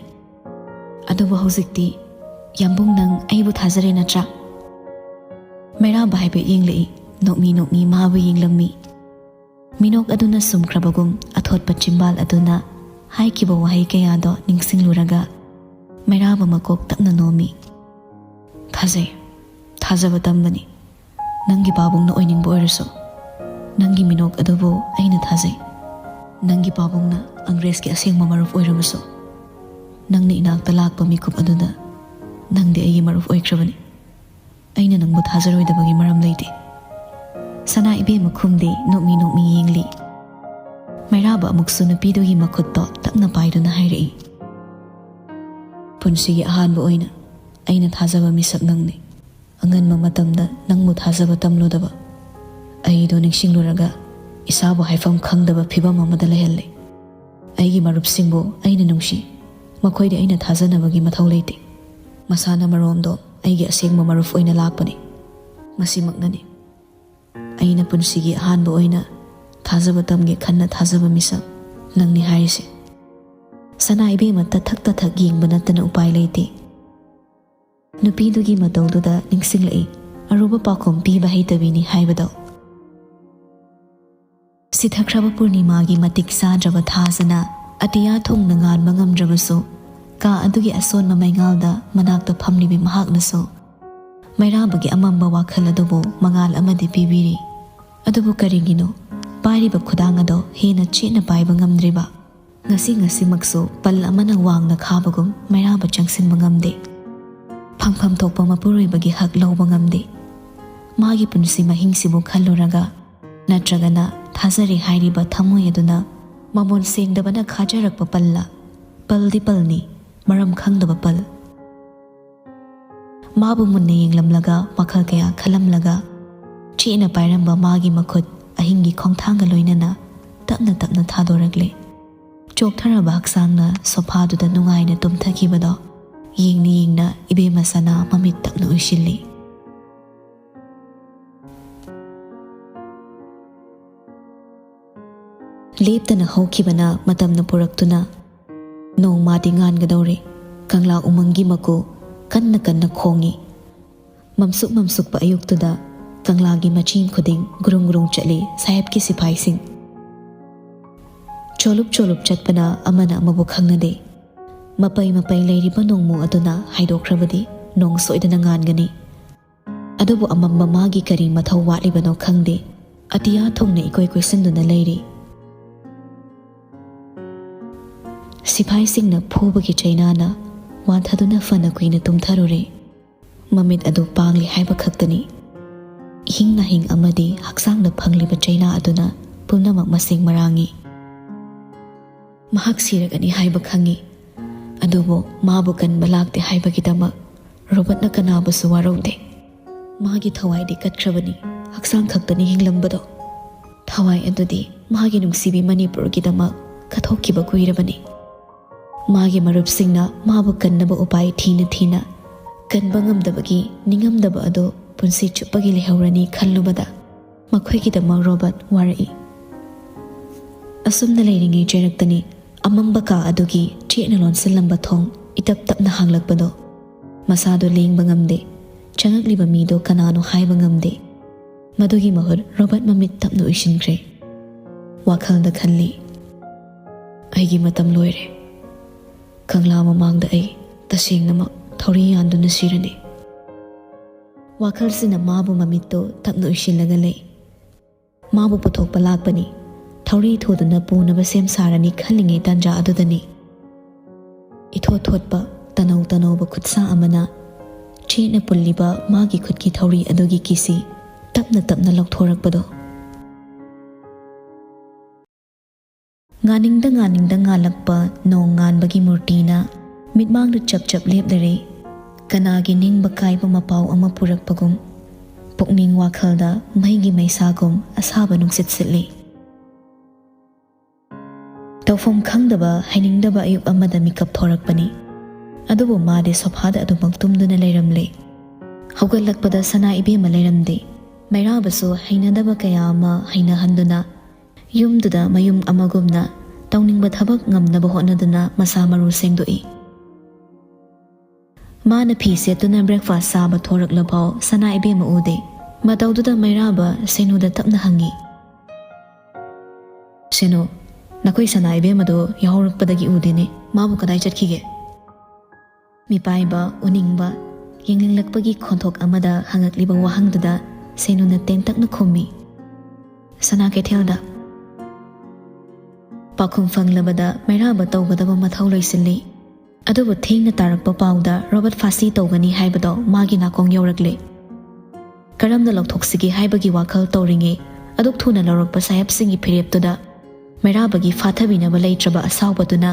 "ꯑꯗꯨꯕꯨ ꯍꯧꯖꯤꯛꯇꯤ, ꯌꯥꯝꯕꯨꯡ, ꯅꯪ ꯑꯩꯕꯨ ꯊꯥꯖꯔꯦ ꯅꯠꯇ꯭ꯔꯥ?" ꯃꯩꯔꯥꯕ ꯍꯥꯏꯐꯦꯠ ꯌꯦꯡꯂꯛꯏ, ꯅꯣꯛꯃꯤ ꯅꯣꯛꯃꯤ ꯃꯥꯕꯨ ꯌꯦꯡꯂꯝꯃꯤ꯫ ꯃꯤꯅꯣꯛ ꯑꯗꯨꯅ ꯁꯨꯝꯈ꯭ꯔꯕꯒꯨꯝ ꯑꯊꯣꯠꯄ ꯆꯤꯝꯕꯥꯜ ꯑꯗꯨꯅ ꯍꯥꯏꯈꯤꯕ ꯋꯥꯍꯩ ꯀꯌꯥꯗꯣ ꯅꯤꯡꯁꯤꯡꯂꯨꯔꯒ ꯃꯩꯔꯥꯕ ꯃꯀꯣꯛ ꯇꯞꯅ ꯅꯣꯝꯃꯤ꯫ "ꯊꯥꯖꯩ, ꯊꯥꯖꯕ ꯇꯝꯕꯅꯤ꯫ ꯅꯪꯒꯤ ꯄꯥꯕꯨꯡꯅ ꯑꯣꯏꯅꯤꯡꯕ ꯑꯣꯏꯔꯁꯨ, ꯅꯪꯒꯤ ꯃꯤꯅꯣꯛ ꯑꯗꯨꯕꯨ ꯑꯩꯅ ꯊꯥꯖꯩ꯫ ꯅꯪꯒꯤ ꯄꯥꯕꯨꯡꯅ ꯑꯪꯒ꯭ꯔꯦꯖꯀꯤ ꯑꯁꯦꯡꯕ ꯃꯔꯨꯞ ꯑꯣꯏꯔꯕꯁꯨ, ꯅꯪꯅ ꯏꯅꯥꯛꯇ ꯂꯥꯛꯄ ꯃꯤꯀꯨꯞ ꯑꯗꯨꯗ ꯅꯪꯗꯤ ꯑꯩꯒꯤ ꯃꯔꯨꯞ ꯑꯣꯏꯈ꯭ꯔꯕꯅꯤ꯫ ꯑꯩꯅ ꯅꯪꯕꯨ ꯊꯥꯖꯔꯣꯏꯗꯕꯒꯤ ꯃꯔꯝ ꯂꯩꯇꯦ꯫" ꯁꯅꯥ ꯏꯕꯦꯝꯃ ꯈꯨꯝꯗꯦ, ꯅꯣꯛꯃꯤ ꯅꯣꯛꯃꯤ ꯌꯦꯡꯂꯤ꯫ ꯃꯩꯔꯥꯕ ꯑꯃꯨꯛꯁꯨ ꯅꯨꯄꯤꯗꯨꯒꯤ ꯃꯈꯨꯠꯇꯣ ꯇꯞꯅ ꯄꯥꯏꯗꯨꯅ ꯍꯥꯏꯔꯛꯏ, "ꯄꯨꯟꯁꯤꯒꯤ ꯑꯍꯥꯟꯕ ꯑꯣꯏꯅ ꯑꯩꯅ ꯊꯥꯖꯕ ꯃꯤꯁꯛ ꯅꯪꯅꯤ꯫ ꯑꯉꯟꯕ ꯃꯇꯝꯗ ꯅꯪꯕꯨ ꯊꯥꯖꯕ ꯇꯝꯂꯨꯗꯕ ꯑꯩꯗꯣ ꯅꯤꯡꯁꯤꯡꯂꯨꯔꯒ ꯏꯁꯥꯕꯨ ꯍꯥꯏꯐꯝ ꯈꯪꯗꯕ ꯐꯤꯕꯝ ꯑꯃꯗ ꯂꯩꯍꯜꯂꯦ꯫ ꯑꯩꯒꯤ ꯃꯔꯨꯞꯁꯤꯡꯕꯨ ꯑꯩꯅ ꯅꯨꯡꯁꯤ, ꯃꯈꯣꯏꯗꯤ ꯑꯩꯅ ꯊꯥꯖꯅꯕꯒꯤ ꯃꯊꯧ ꯂꯩꯇꯦ꯫ ꯃꯁꯥꯅ ꯃꯔꯣꯝꯗꯣꯝ ꯑꯩꯒꯤ ꯑꯁꯦꯡꯕ ꯃꯔꯨꯞ ꯑꯣꯏꯅ ꯂꯥꯛꯄꯅꯤ꯫ ꯃꯁꯤꯃꯛꯅꯅꯤ ꯑꯩꯅ ꯄꯨꯟꯁꯤꯒꯤ ꯑꯍꯥꯟꯕ ꯑꯣꯏꯅ ꯊꯥꯖꯕ ꯇꯝꯒꯦ ꯈꯟꯅ ꯊꯥꯖꯕ ꯃꯤꯁꯛ ꯅꯪꯅꯤ ꯍꯥꯏꯔꯤꯁꯦ꯫" ꯁꯅꯥ ꯏꯕꯦꯝꯃ ꯇꯊꯛ ꯇꯊꯛ ꯌꯦꯡꯕ ꯅꯠꯇꯅ ꯎꯄꯥꯏ ꯂꯩꯇꯦ꯫ ꯅꯨꯄꯤꯗꯨꯒꯤ ꯃꯇꯧꯗꯨꯗ ꯅꯤꯡꯁꯤꯡꯂꯛꯏ, ꯑꯔꯨꯕ ꯄꯥꯎꯈꯨꯝ ꯄꯤꯕ ꯍꯩꯇꯕꯤꯅꯤ ꯍꯥꯏꯕꯗꯣ꯫ ꯁꯤꯊꯈ꯭ꯔꯕ ꯄꯨꯔꯅꯤꯃꯥꯒꯤ ꯃꯇꯤꯛ ꯆꯥꯗ꯭ꯔꯕ ꯊꯥꯖꯅ ꯑꯇꯤꯌꯥ ꯊꯣꯡꯅ ꯉꯥꯟꯕ ꯉꯝꯗ꯭ꯔꯕꯁꯨ, ꯀꯥ ꯑꯗꯨꯒꯤ ꯑꯁꯣꯟꯕ ꯃꯩꯉꯥꯜꯗ ꯃꯅꯥꯛꯇ ꯐꯝꯂꯤꯕꯤ ꯃꯍꯥꯛꯅꯁꯨ ꯃꯩꯔꯥꯕꯒꯤ ꯑꯃꯝꯕ ꯋꯥꯈꯜ ꯑꯗꯨꯕꯨ ꯃꯉꯥꯜ ꯑꯃꯗꯤ ꯄꯤꯕꯤꯔꯤ꯫ ꯑꯗꯨꯕꯨ ꯀꯔꯤꯒꯤꯅꯣ ꯄꯥꯏꯔꯤꯕ ꯈꯨꯗꯥꯡ ꯑꯗꯣ ꯍꯦꯟꯅ ꯆꯦꯠꯅ ꯄꯥꯏꯕ ꯉꯝꯗ꯭ꯔꯤꯕ? ꯉꯁꯤ ꯉꯁꯤꯃꯛꯁꯨ ꯄꯜ ꯑꯃꯅ ꯋꯥꯡꯅ ꯈꯥꯕꯒꯨꯝ ꯃꯩꯔꯥꯕ ꯆꯪꯁꯤꯟꯕ ꯉꯝꯗꯦ꯫ ꯐꯪꯐꯝ ꯊꯣꯛꯄ ꯃꯄꯨꯔꯣꯏꯕꯒꯤ ꯍꯛ ꯂꯧꯕ ꯉꯝꯗꯦ꯫ ꯃꯥꯒꯤ ꯄꯨꯟꯁꯤ ꯃꯍꯤꯡꯁꯤꯕꯨ ꯈꯜꯂꯨꯔꯒ, ꯅꯠꯇ꯭ꯔꯒꯅ ꯊꯥꯖꯔꯦ ꯍꯥꯏꯔꯤꯕ ꯊꯃꯣꯏ ꯑꯗꯨꯅ ꯃꯃꯣꯟ ꯁꯦꯡꯗꯕꯅ ꯈꯥꯖꯔꯛꯄ ꯄꯜꯂ? ꯄꯜꯗꯤ ꯄꯜꯅꯤ, ꯃꯔꯝ ꯈꯪꯗꯕ ꯄꯜ꯫ ꯃꯥꯕꯨ ꯃꯨꯟꯅ ꯌꯦꯡꯂꯝꯂꯒ, ꯋꯥꯈꯜ ꯀꯌꯥ ꯈꯜꯂꯝꯂꯒ, ꯆꯦꯠꯅ ꯄꯥꯏꯔꯝꯕ ꯃꯥꯒꯤ ꯃꯈꯨꯠ ꯑꯍꯤꯡꯒꯤ ꯈꯣꯡꯊꯥꯡꯒ ꯂꯣꯏꯅꯅ ꯇꯞꯅ ꯇꯞꯅ ꯊꯥꯗꯣꯔꯛꯂꯦ꯫ ꯆꯣꯛꯊꯔꯕ ꯍꯛꯆꯥꯡꯅ ꯁꯣꯐꯥꯗꯨꯗ ꯅꯨꯡꯉꯥꯏꯅ ꯇꯨꯝꯊꯈꯤꯕꯗꯣ ꯌꯦꯡꯅ ꯌꯦꯡꯅ ꯏꯕꯦꯝꯃ ꯁꯅꯥ ꯃꯃꯤꯠ ꯇꯞꯅ ꯎꯏꯁꯤꯜꯂꯤ꯫ ꯂꯦꯞꯇꯅ ꯍꯧꯈꯤꯕꯅ ꯃꯇꯝꯅ ꯄꯨꯔꯛꯇꯨꯅ ꯅꯣꯡꯃꯗꯤ ꯉꯥꯟꯒꯗꯧꯔꯦ꯫ ꯀꯪꯂꯥ ꯎꯃꯪꯒꯤ ꯃꯀꯨ ꯀꯟꯅ ꯀꯟꯅ ꯈꯣꯡꯏ꯫ ꯃꯝꯁꯨꯛ ꯃꯝꯁꯨꯛꯄ ꯑꯌꯨꯛꯇꯨꯗ ꯀꯪꯂꯥꯒꯤ ꯃꯆꯤ ꯈꯨꯗꯤꯡ ꯒ꯭ꯔꯨꯡ ꯒ꯭ꯔꯨꯡ ꯆꯠꯂꯤ ꯁꯥꯍꯦꯕꯀꯤ ꯁꯤꯐꯥꯏꯁꯤꯡ꯫ ꯆꯣꯂꯨꯞ ꯆꯣꯂꯨꯞ ꯆꯠꯄꯅ ꯑꯃꯅ ꯑꯃꯕꯨ ꯈꯪꯅꯗꯦ꯫ ꯃꯄꯩ ꯃꯄꯩ ꯂꯩꯔꯤꯕ ꯅꯣꯡꯃꯨ ꯑꯗꯨꯅ ꯍꯥꯏꯗꯣꯛꯈ꯭ꯔꯕꯗꯤ ꯅꯣꯡ ꯁꯣꯏꯗꯅ ꯉꯥꯟꯒꯅꯤ꯫ ꯑꯗꯨꯕꯨ ꯑꯃꯝꯕ ꯃꯥꯒꯤ ꯀꯔꯤ ꯃꯊꯧ ꯋꯥꯠꯂꯤꯕꯅꯣ ꯈꯪꯗꯦ꯫ ꯑꯇꯤꯌꯥ ꯊꯨꯡꯅ ꯏꯀꯣꯏ ꯀꯣꯏꯁꯤꯟꯗꯨꯅ ꯂꯩꯔꯤ꯫ ꯁꯤꯐꯥꯏꯁꯤꯡꯅ ꯐꯨꯕꯒꯤ ꯆꯩꯅꯥꯅ ꯋꯥꯟꯊꯗꯨꯅ ꯐꯅ ꯀꯨꯏꯅ ꯇꯨꯝꯊꯔꯨꯔꯦ꯫ ꯃꯃꯤꯠ ꯑꯗꯨ ꯄꯥꯡꯂꯤ ꯍꯥꯏꯕ ꯈꯛꯇꯅꯤ꯫ ꯏꯍꯤꯡ ꯅꯥꯍꯤꯡ ꯑꯃꯗꯤ ꯍꯛꯆꯥꯡꯗ ꯐꯪꯂꯤꯕ ꯆꯩꯅꯥ ꯑꯗꯨꯅ ꯄꯨꯝꯅꯃꯛ ꯃꯁꯤꯡ ꯃꯔꯥꯡꯉꯤ꯫ ꯃꯍꯥꯛ ꯁꯤꯔꯒꯅꯤ ꯍꯥꯏꯕ ꯈꯪꯉꯤ, ꯑꯗꯨꯕꯨ ꯃꯥꯕꯨ ꯀꯟꯕ ꯂꯥꯛꯇꯦ ꯍꯥꯏꯕꯒꯤꯗꯃꯛ ꯔꯣꯕꯔꯠꯅ ꯀꯅꯥꯕꯨꯁꯨ ꯋꯥꯔꯧꯗꯦ꯫ ꯃꯥꯒꯤ ꯊꯋꯥꯏꯗꯤ ꯀꯠꯈ꯭ꯔꯕꯅꯤ, ꯍꯛꯆꯥꯡ ꯈꯛꯇꯅꯤ ꯍꯤꯡꯂꯝꯕꯗꯣ꯫ ꯊꯋꯥꯏ ꯑꯗꯨꯗꯤ ꯃꯥꯒꯤ ꯅꯨꯡꯁꯤꯕꯤ ꯃꯅꯤꯄꯨꯔꯒꯤꯗꯃꯛ ꯀꯠꯊꯣꯛꯈꯤꯕ ꯀꯨꯏꯔꯕꯅꯤ꯫ ꯃꯥꯒꯤ ꯃꯔꯨꯞꯁꯤꯡꯅ ꯃꯥꯕꯨ ꯀꯟꯅꯕ ꯎꯄꯥꯏ ꯊꯤꯅ ꯊꯤꯅ ꯀꯟꯕ ꯉꯝꯗꯕꯒꯤ ꯅꯤꯡꯉꯝꯗꯕ ꯑꯗꯨ ꯄꯨꯟꯁꯤ ꯆꯨꯞꯄꯒꯤ ꯂꯩꯍꯧꯔꯅꯤ ꯈꯜꯂꯨꯕꯗ ꯃꯈꯣꯏꯒꯤꯗꯃꯛ ꯔꯣꯕꯔꯠ ꯋꯥꯔꯛꯏ꯫ ꯑꯁꯨꯝꯅ ꯂꯩꯔꯤꯉꯩ ꯆꯩꯔꯛꯇꯅꯤ ꯑꯃꯝꯕ ꯀꯥ ꯑꯗꯨꯒꯤ ꯆꯦꯠꯅ ꯂꯣꯟꯁꯤꯜꯂꯝꯕ ꯊꯣꯡ ꯏꯇꯞ ꯇꯞꯅ ꯍꯥꯡꯂꯛꯄꯗꯣ꯫ ꯃꯁꯥꯗꯣ ꯂꯦꯡꯕ ꯉꯝꯗꯦ꯫ ꯆꯪꯉꯛꯂꯤꯕ ꯃꯤꯗꯣ ꯀꯅꯥꯅꯣ ꯍꯥꯏꯕ ꯉꯝꯗꯦ꯫ ꯃꯗꯨꯒꯤ ꯃꯍꯨꯠ ꯔꯣꯕꯔꯠ ꯃꯃꯤꯠ ꯇꯞꯅ ꯎꯏꯁꯤꯟꯈ꯭ꯔꯦ꯫ ꯋꯥꯈꯜꯗ ꯈꯜꯂꯤ, "ꯑꯩꯒꯤ ꯃꯇꯝ ꯂꯣꯏꯔꯦ꯫ ꯀꯪꯂꯥ ꯃꯃꯥꯡꯗ ꯑꯩ ꯇꯁꯦꯡꯅꯃꯛ ꯊꯧꯔꯤ ꯌꯥꯟꯗꯨꯅ ꯁꯤꯔꯅꯤ"꯫ ꯋꯥꯈꯜꯁꯤꯅ ꯃꯥꯕꯨ ꯃꯃꯤꯠꯇꯨ ꯇꯞꯅ ꯎꯏꯁꯤꯜꯂꯒ ꯂꯩ꯫ ꯃꯥꯕꯨ ꯄꯨꯊꯣꯛꯄ ꯂꯥꯛꯄꯅꯤ, ꯊꯧꯔꯤ ꯊꯨꯗꯨꯅ ꯄꯨꯅꯕ ꯁꯦꯝ ꯁꯥꯔꯅꯤ ꯈꯜꯂꯤꯉꯩ ꯇꯥꯟꯖꯥ ꯑꯗꯨꯗꯅꯤ ꯏꯊꯣꯠ ꯊꯣꯠꯄ, ꯇꯅꯧ ꯇꯅꯧꯕ ꯈꯨꯠꯁꯥ ꯑꯃꯅ ꯆꯦꯠꯅ ꯄꯨꯜꯂꯤꯕ ꯃꯥꯒꯤ ꯈꯨꯠꯀꯤ ꯊꯧꯔꯤ ꯑꯗꯨꯒꯤ ꯀꯤꯁꯤ ꯇꯞꯅ ꯇꯞꯅ ꯂꯧꯊꯣꯔꯛꯄꯗꯣ꯫ ꯉꯥꯅꯤꯡꯗ ꯉꯥꯅꯤꯡꯗ ꯉꯥꯜꯂꯛꯄ ꯅꯣꯡ ꯉꯥꯟꯕꯒꯤ ꯃꯨꯔꯇꯤꯅ ꯃꯤꯠꯃꯥꯡꯗ ꯆꯞ ꯆꯞ ꯂꯦꯞꯂꯔꯦ꯫ ꯀꯅꯥꯒꯤ ꯅꯤꯡꯕ ꯀꯥꯏꯕ ꯃꯄꯥꯎ ꯑꯃ ꯄꯨꯔꯛꯄꯒꯨꯝ ꯄꯨꯛꯅꯤꯡ ꯋꯥꯈꯜꯗ ꯃꯩꯒꯤ ꯃꯩꯁꯥꯒꯨꯝ ꯑꯁꯥꯕ ꯅꯨꯡꯁꯤꯠ ꯁꯤꯠꯂꯤ꯫ ꯇꯧꯐꯝ ꯈꯪꯗꯕ, ꯍꯩꯅꯤꯡꯗꯕ ꯑꯌꯨꯛ ꯑꯃꯗ ꯃꯤꯀꯞ ꯊꯣꯔꯛꯄꯅꯤ꯫ ꯑꯗꯨꯕꯨ ꯃꯥꯗꯤ ꯁꯣꯐꯥꯗ ꯑꯗꯨꯃꯛ ꯇꯨꯝꯗꯨꯅ ꯂꯩꯔꯝꯂꯦ꯫ ꯍꯧꯒꯠꯂꯛꯄꯗ ꯁꯅꯥ ꯏꯕꯦꯝꯃ ꯂꯩꯔꯝꯗꯦ꯫ ꯃꯩꯔꯥꯕꯁꯨ ꯍꯩꯅꯗꯕ ꯀꯌꯥ ꯑꯃ ꯍꯩꯅꯍꯟꯗꯨꯅ ꯌꯨꯝꯗꯨꯗ ꯃꯌꯨꯝ ꯑꯃꯒꯨꯝꯅ ꯇꯧꯅꯤꯡꯕ ꯊꯕꯛ ꯉꯝꯅꯕ ꯍꯣꯠꯅꯗꯨꯅ ꯃꯁꯥ ꯃꯔꯨ ꯁꯦꯡꯗꯣꯛꯏ꯫ ꯃꯥꯅ ꯐꯤ ꯁꯦꯠꯇꯨꯅ breakfast ꯆꯥꯕ ꯊꯣꯔꯛꯂꯐꯥꯎ ꯁꯅꯥ ꯏꯕꯦꯝꯃ ꯎꯗꯦ꯫ ꯃꯇꯧꯗꯨꯗ ꯃꯩꯔꯥꯕ ꯁꯦꯅꯨꯗ ꯇꯞꯅ ꯍꯪꯉꯤ, "ꯁꯦꯅꯨ, ꯅꯈꯣꯏ ꯁꯅꯥ ꯏꯕꯦꯝ ꯑꯗꯨ ꯌꯥꯍꯧꯔꯛꯄꯗꯒꯤ ꯎꯗꯦꯅꯦ, ꯃꯥꯕꯨ ꯀꯗꯥꯏ ꯆꯠꯈꯤꯒꯦ?" ꯃꯤꯄꯥꯏꯕ, ꯎꯅꯤꯡꯕ, ꯌꯦꯡꯅꯤꯡꯂꯛꯄꯒꯤ ꯈꯣꯟꯊꯣꯛ ꯑꯃꯗ ꯍꯪꯉꯛꯂꯤꯕ ꯋꯥꯍꯪꯗꯨꯗ ꯁꯦꯅꯨꯅ ꯇꯦꯟꯇꯛꯅ ꯈꯨꯝꯃꯤ, "ꯁꯅꯥ ꯀꯩꯊꯦꯜꯗ꯫" ꯄꯥꯎꯈꯨꯝ ꯐꯪꯂꯕꯗ ꯃꯩꯔꯥꯕ ꯇꯧꯒꯗꯕ ꯃꯊꯧ ꯂꯣꯏꯁꯤꯜꯂꯤ꯫ ꯑꯗꯨꯕꯨ ꯊꯦꯡꯅ ꯇꯥꯔꯛꯄ ꯄꯥꯎꯗ ꯔꯣꯕꯔꯠ ꯐꯥꯁꯤ ꯇꯧꯒꯅꯤ ꯍꯥꯏꯕꯗꯣ ꯃꯥꯒꯤ ꯅꯥꯀꯣꯡ ꯌꯧꯔꯛꯂꯦ꯫ ꯀꯔꯝꯅ ꯂꯧꯊꯣꯛꯁꯤꯒꯦ ꯍꯥꯏꯕꯒꯤ ꯋꯥꯈꯜ ꯇꯧꯔꯤꯉꯩ, ꯑꯗꯨꯛ ꯊꯨꯅ ꯂꯧꯔꯛꯄ ꯁꯥꯍꯦꯕꯁꯤꯡꯒꯤ ꯐꯤꯔꯦꯞꯇꯨꯗ ꯃꯩꯔꯥꯕꯒꯤ ꯐꯥꯊꯕꯤꯅꯕ ꯂꯩꯇ꯭ꯔꯕ ꯑꯁꯥꯎꯕꯗꯨꯅ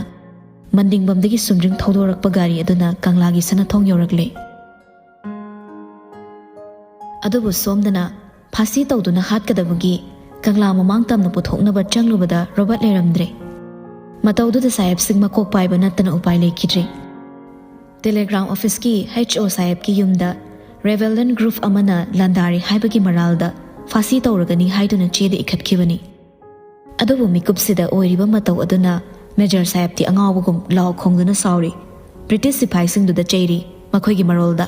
ꯃꯟꯗꯤꯡꯕꯝꯗꯒꯤ ꯁꯨꯝꯗ꯭ꯔꯤꯡ ꯊꯧꯗꯣꯔꯛꯄ ꯒꯥꯔꯤ ꯑꯗꯨꯅ ꯀꯪꯂꯥꯒꯤ ꯁꯅꯥꯊꯣꯡ ꯌꯧꯔꯛꯂꯦ꯫ ꯑꯗꯨꯕꯨ ꯁꯣꯝꯗꯅ ꯐꯥꯁꯤ ꯇꯧꯗꯨꯅ ꯍꯥꯠꯀꯗꯕꯒꯤ ꯀꯪꯂꯥ ꯃꯃꯥꯡ ꯇꯝꯅ ꯄꯨꯊꯣꯛꯅꯕ ꯆꯪꯂꯨꯕꯗ ꯔꯣꯕꯔꯠ ꯂꯩꯔꯝꯗ꯭ꯔꯦ꯫ ꯃꯇꯧꯗꯨꯗ ꯁꯥꯍꯦꯕꯁꯤꯡ ꯃꯀꯣꯛ ꯄꯥꯏꯕ ꯅꯠꯇꯅ ꯎꯄꯥꯏ ꯂꯩꯈꯤꯗ꯭ꯔꯦ꯫ ꯇꯦꯂꯦꯒ꯭ꯔꯥꯝ ꯑꯣꯐꯤꯁꯀꯤ ꯍꯩꯆ ꯑꯣ ꯁꯥꯍꯦꯕꯀꯤ ꯌꯨꯝꯗ ꯔꯦꯕꯦꯂꯤꯌꯟ ꯒ꯭ꯔꯨꯞ ꯑꯃꯅ ꯂꯥꯟꯗꯥꯔꯤ ꯍꯥꯏꯕꯒꯤ ꯃꯔꯥꯜꯗ ꯐꯥꯁꯤ ꯇꯧꯔꯒꯅꯤ ꯍꯥꯏꯗꯨꯅ ꯆꯦꯗ ꯏꯈꯠꯈꯤꯕꯅꯤ꯫ ꯑꯗꯨꯕꯨ ꯃꯤꯀꯨꯞꯁꯤꯗ ꯑꯣꯏꯔꯤꯕ ꯃꯇꯧ ꯑꯗꯨꯅ ꯃꯦꯖꯔ ꯁꯥꯍꯦꯕꯇꯤ ꯑꯉꯥꯎꯕꯒꯨꯝ ꯂꯥꯎ ꯈꯣꯡꯗꯨꯅ ꯁꯥꯎꯔꯤ, ꯕ꯭ꯔꯤꯇꯤꯁ ꯁꯤꯐꯥꯏꯁꯤꯡꯗꯨꯗ ꯆꯩꯔꯤ, ꯃꯈꯣꯏꯒꯤ ꯃꯔꯣꯜꯗ,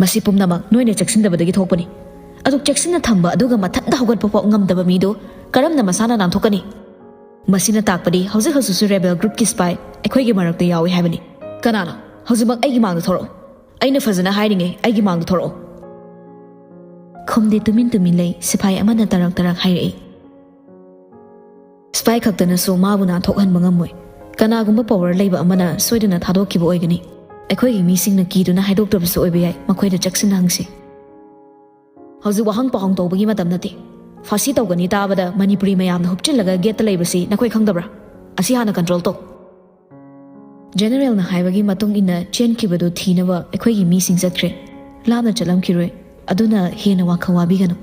"ꯃꯁꯤ ꯄꯨꯝꯅꯃꯛ ꯅꯣꯏꯅ ꯆꯦꯛꯁꯤꯟꯗꯕꯗꯒꯤ ꯊꯣꯛꯄꯅꯤ꯫ ꯑꯗꯨꯛ ꯆꯦꯛꯁꯤꯟꯅ ꯊꯝꯕ ꯑꯗꯨꯒ ꯃꯊꯟꯇ ꯍꯧꯒꯠꯄ ꯐꯥꯎ ꯉꯝꯗꯕ ꯃꯤꯗꯨ ꯀꯔꯝꯅ ꯃꯁꯥꯅ ꯅꯥꯟꯊꯣꯛꯀꯅꯤ? ꯃꯁꯤꯅ ꯇꯥꯛꯄꯗꯤ ꯍꯧꯖꯤꯛ ꯍꯧꯖꯤꯛꯁꯨ ꯔꯦꯕꯦꯜ ꯒ꯭ꯔꯨꯞꯀꯤ ꯁꯤꯐꯥꯏ ꯑꯩꯈꯣꯏꯒꯤ ꯃꯔꯛꯇ ꯌꯥꯎꯏ ꯍꯥꯏꯕꯅꯤ꯫ ꯀꯅꯥꯅꯣ? ꯍꯧꯖꯤꯛꯃꯛ ꯑꯩꯒꯤ ꯃꯥꯡꯗ ꯊꯣꯔꯛꯎ꯫ ꯑꯩꯅ ꯐꯖꯅ ꯍꯥꯏꯔꯤꯉꯩ ꯑꯩꯒꯤ ꯃꯥꯡꯗ ꯊꯣꯔꯛꯎ꯫" ꯈꯨꯝꯗꯦ, ꯇꯨꯃꯤꯟ ꯇꯨꯃꯤꯟ ꯂꯩ꯫ ꯁꯤꯐꯥꯏ ꯑꯃꯅ ꯇꯔꯛ ꯇꯔꯛ ꯍꯥꯏꯔꯛꯏ, "ꯁꯤꯐꯥꯏ ꯈꯛꯇꯅꯁꯨ ꯃꯥꯕꯨ ꯅꯥꯟꯊꯣꯛꯍꯟꯕ ꯉꯝꯃꯣꯏ꯫ ꯀꯅꯥꯒꯨꯝꯕ ꯄꯋꯔ ꯂꯩꯕ ꯑꯃꯅ ꯁꯣꯏꯗꯅ ꯊꯥꯗꯣꯛꯈꯤꯕ ꯑꯣꯏꯒꯅꯤ꯫ ꯑꯩꯈꯣꯏꯒꯤ ꯃꯤꯁꯤꯡꯅ ꯀꯤꯗꯨꯅ ꯍꯥꯏꯗꯣꯛꯇꯕꯁꯨ ꯑꯣꯏꯕ ꯌꯥꯏ, ꯃꯈꯣꯏꯗ ꯆꯦꯛꯁꯤꯟꯅ ꯍꯪꯁꯤ꯫" "ꯍꯧꯖꯤꯛ ꯋꯥꯍꯪ ꯄꯥꯎꯍꯪ ꯇꯧꯕꯒꯤ ꯃꯇꯝ ꯅꯠꯇꯦ꯫ ꯐꯥꯁꯤ ꯇꯧꯒꯅꯤ ꯇꯥꯕꯗ ꯃꯅꯤꯄꯨꯔꯤ ꯃꯌꯥꯝꯅ ꯍꯨꯞꯆꯤꯜꯂꯒ ꯒꯦꯠꯇ ꯂꯩꯕꯁꯤ ꯅꯈꯣꯏ ꯈꯪꯗꯕ꯭ꯔꯥ? ꯑꯁꯤ ꯍꯥꯟꯅ ꯀꯟꯇ꯭ꯔꯣꯜ ꯇꯧ꯫" ꯖꯦꯅꯔꯦꯜꯅ ꯍꯥꯏꯕꯒꯤ ꯃꯇꯨꯡ ꯏꯟꯅ ꯆꯦꯟꯈꯤꯕꯗꯨ ꯊꯤꯅꯕ ꯑꯩꯈꯣꯏꯒꯤ ꯃꯤꯁꯤꯡ ꯆꯠꯈ꯭ꯔꯦ꯫ ꯂꯥꯞꯅ ꯆꯠꯂꯝꯈꯤꯔꯣꯏ꯫ ꯑꯗꯨꯅ ꯍꯦꯟꯅ ꯋꯥꯈꯜ ꯋꯥꯕꯤꯒꯅꯨ꯫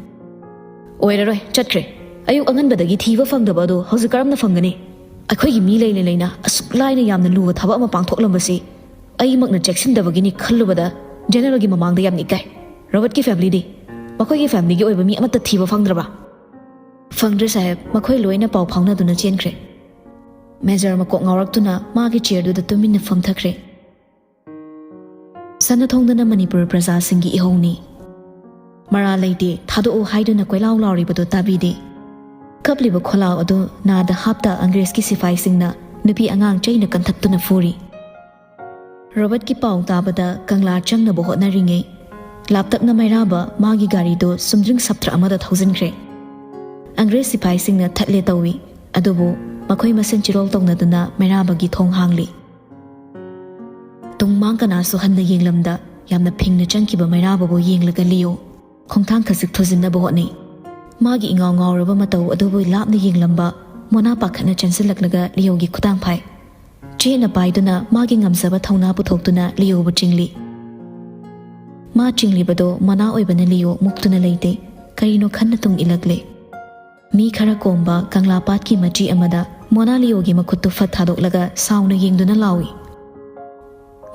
"ꯑꯣꯏꯔꯔꯣꯏ, ꯆꯠꯈ꯭ꯔꯦ꯫ ꯑꯌꯨꯛ ꯑꯉꯟꯕꯗꯒꯤ ꯊꯤꯕ ꯐꯪꯗꯕ ꯑꯗꯨ ꯍꯧꯖꯤꯛ ꯀꯔꯝꯅ ꯐꯪꯒꯅꯤ? ꯑꯩꯈꯣꯏꯒꯤ ꯃꯤ ꯂꯩꯅ ꯂꯩꯅ ꯑꯁꯨꯛ ꯂꯥꯏꯅ ꯌꯥꯝꯅ ꯂꯨꯕ ꯊꯕꯛ ꯑꯃ ꯄꯥꯡꯊꯣꯛꯂꯝꯕꯁꯤ ꯑꯩꯃꯛꯅ ꯆꯦꯛꯁꯤꯟꯗꯕꯒꯤꯅꯤ ꯈꯜꯂꯨꯕꯗ ꯖꯦꯅꯔꯦꯜꯒꯤ ꯃꯃꯥꯡꯗ ꯌꯥꯝꯅ ꯏꯀꯥꯏ꯫ ꯔꯣꯕꯔꯠꯀꯤ ꯐꯦꯃꯤꯂꯤꯗꯤ? ꯃꯈꯣꯏꯒꯤ ꯐꯦꯃꯤꯂꯤꯒꯤ ꯑꯣꯏꯕ ꯃꯤ ꯑꯃꯠꯇ ꯊꯤꯕ ꯐꯪꯗ꯭ꯔꯕ?" "ꯐꯪꯗ꯭ꯔꯦ ꯁꯥꯍꯦꯕ, ꯃꯈꯣꯏ ꯂꯣꯏꯅ ꯄꯥꯎ ꯐꯥꯎꯅꯗꯨꯅ ꯆꯦꯟꯈ꯭ꯔꯦ꯫" ꯃꯦꯖꯔ ꯃꯀꯣꯛ ꯉꯥꯎꯔꯛꯇꯨꯅ ꯃꯥꯒꯤ ꯆꯤꯌꯔꯗꯨꯗ ꯇꯨꯃꯤꯟꯅ ꯐꯝꯊꯈ꯭ꯔꯦ꯫ ꯆꯠꯅ ꯊꯣꯡꯗꯅ ꯃꯅꯤꯄꯨꯔ ꯄ꯭ꯔꯖꯥꯁꯤꯡꯒꯤ ꯏꯍꯧꯅꯤ꯫ ꯃꯔꯥꯜ ꯂꯩꯇꯦ, ꯊꯥꯗꯣꯛꯎ ꯍꯥꯏꯗꯨꯅ ꯀꯣꯏꯂꯥꯎ ꯂꯥꯎꯔꯤꯕꯗꯨ ꯇꯥꯕꯤꯗꯦ꯫ ꯀꯞꯂꯤꯕ ꯈꯣꯜꯂꯥꯎ ꯑꯗꯨ ꯅꯥꯗ ꯍꯥꯞꯇ ꯑꯪꯒ꯭ꯔꯦꯖꯀꯤ ꯁꯤꯐꯥꯏꯁꯤꯡꯅ ꯅꯨꯄꯤ ꯑꯉꯥꯡ ꯆꯩꯅ ꯀꯟꯊꯛꯇꯨꯅ ꯐꯨꯔꯤ꯫ ꯔꯣꯕꯔꯠꯀꯤ ꯄꯥꯎ ꯇꯥꯕꯗ ꯀꯪꯂꯥ ꯆꯪꯅꯕ ꯍꯣꯠꯅꯔꯤꯉꯩ, ꯂꯥꯞꯇꯛꯅ ꯃꯩꯔꯥꯕ ꯃꯥꯒꯤ ꯒꯥꯔꯤꯗꯨ ꯁꯨꯝꯗ꯭ꯔꯤꯡ ꯁꯞꯇ꯭ꯔ ꯑꯃꯗ ꯊꯧꯖꯤꯟꯈ꯭ꯔꯦ꯫ ꯑꯪꯒ꯭ꯔꯦꯖ ꯁꯤꯐꯥꯏꯁꯤꯡꯅ ꯊꯠꯂꯦ ꯇꯧꯏ, ꯑꯗꯨꯕꯨ ꯃꯈꯣꯏ ꯃꯁꯦꯟ ꯆꯤꯔꯣꯜ ꯇꯧꯅꯗꯨꯅ ꯃꯩꯔꯥꯕꯒꯤ ꯊꯣꯡ ꯍꯥꯡꯂꯤ꯫ ꯇꯨꯡ ꯃꯥꯡ ꯀꯅꯥꯁꯨ ꯍꯟꯅ ꯌꯦꯡꯂꯝꯗ ꯌꯥꯝꯅ ꯐꯤꯡꯅ ꯆꯪꯈꯤꯕ ꯃꯩꯔꯥꯕꯕꯨ ꯌꯦꯡꯂꯒ ꯂꯤꯌꯣ ꯈꯣꯡꯊꯥꯡ ꯈꯖꯤꯛ ꯊꯨꯖꯤꯟꯅꯕ ꯍꯣꯠꯅꯩ꯫ ꯃꯥꯒꯤ ꯏꯉꯥꯎ ꯉꯥꯎꯔꯕ ꯃꯇꯧ ꯑꯗꯨꯕꯨ ꯂꯥꯞꯅ ꯌꯦꯡꯂꯝꯕ ꯃꯣꯅꯥ ꯄꯥꯈꯠꯅ ꯆꯦꯟꯁꯤꯜꯂꯛꯂꯒ ꯂꯤꯌꯣꯒꯤ ꯈꯨꯗꯥꯡ ꯐꯥꯏ꯫ ꯆꯦꯠꯅ ꯄꯥꯏꯗꯨꯅ ꯃꯥꯒꯤ ꯉꯝꯖꯕ ꯊꯧꯅꯥ ꯄꯨꯊꯣꯛꯇꯨꯅ ꯂꯤꯌꯣꯕꯨ ꯆꯤꯡꯂꯤ꯫ ꯃꯥ ꯆꯤꯡꯂꯤꯕꯗꯣ ꯃꯣꯅꯥ ꯑꯣꯏꯕꯅ ꯂꯤꯌꯣ ꯃꯨꯛꯇꯨꯅ ꯂꯩꯇꯦ꯫ ꯀꯔꯤꯅꯣ ꯈꯟꯅ ꯇꯨꯡ ꯏꯜꯂꯛꯂꯦ꯫ ꯃꯤ ꯈꯔ ꯀꯣꯝꯕ ꯀꯪꯂꯥ ꯄꯥꯠꯀꯤ ꯃꯆꯤ ꯑꯃꯗ ꯃꯣꯅꯥ ꯂꯤꯌꯣꯒꯤ ꯃꯈꯨꯠꯇꯨ ꯐꯠ ꯊꯥꯗꯣꯛꯂꯒ ꯁꯥꯎꯅ ꯌꯦꯡꯗꯨꯅ ꯂꯥꯎꯏ,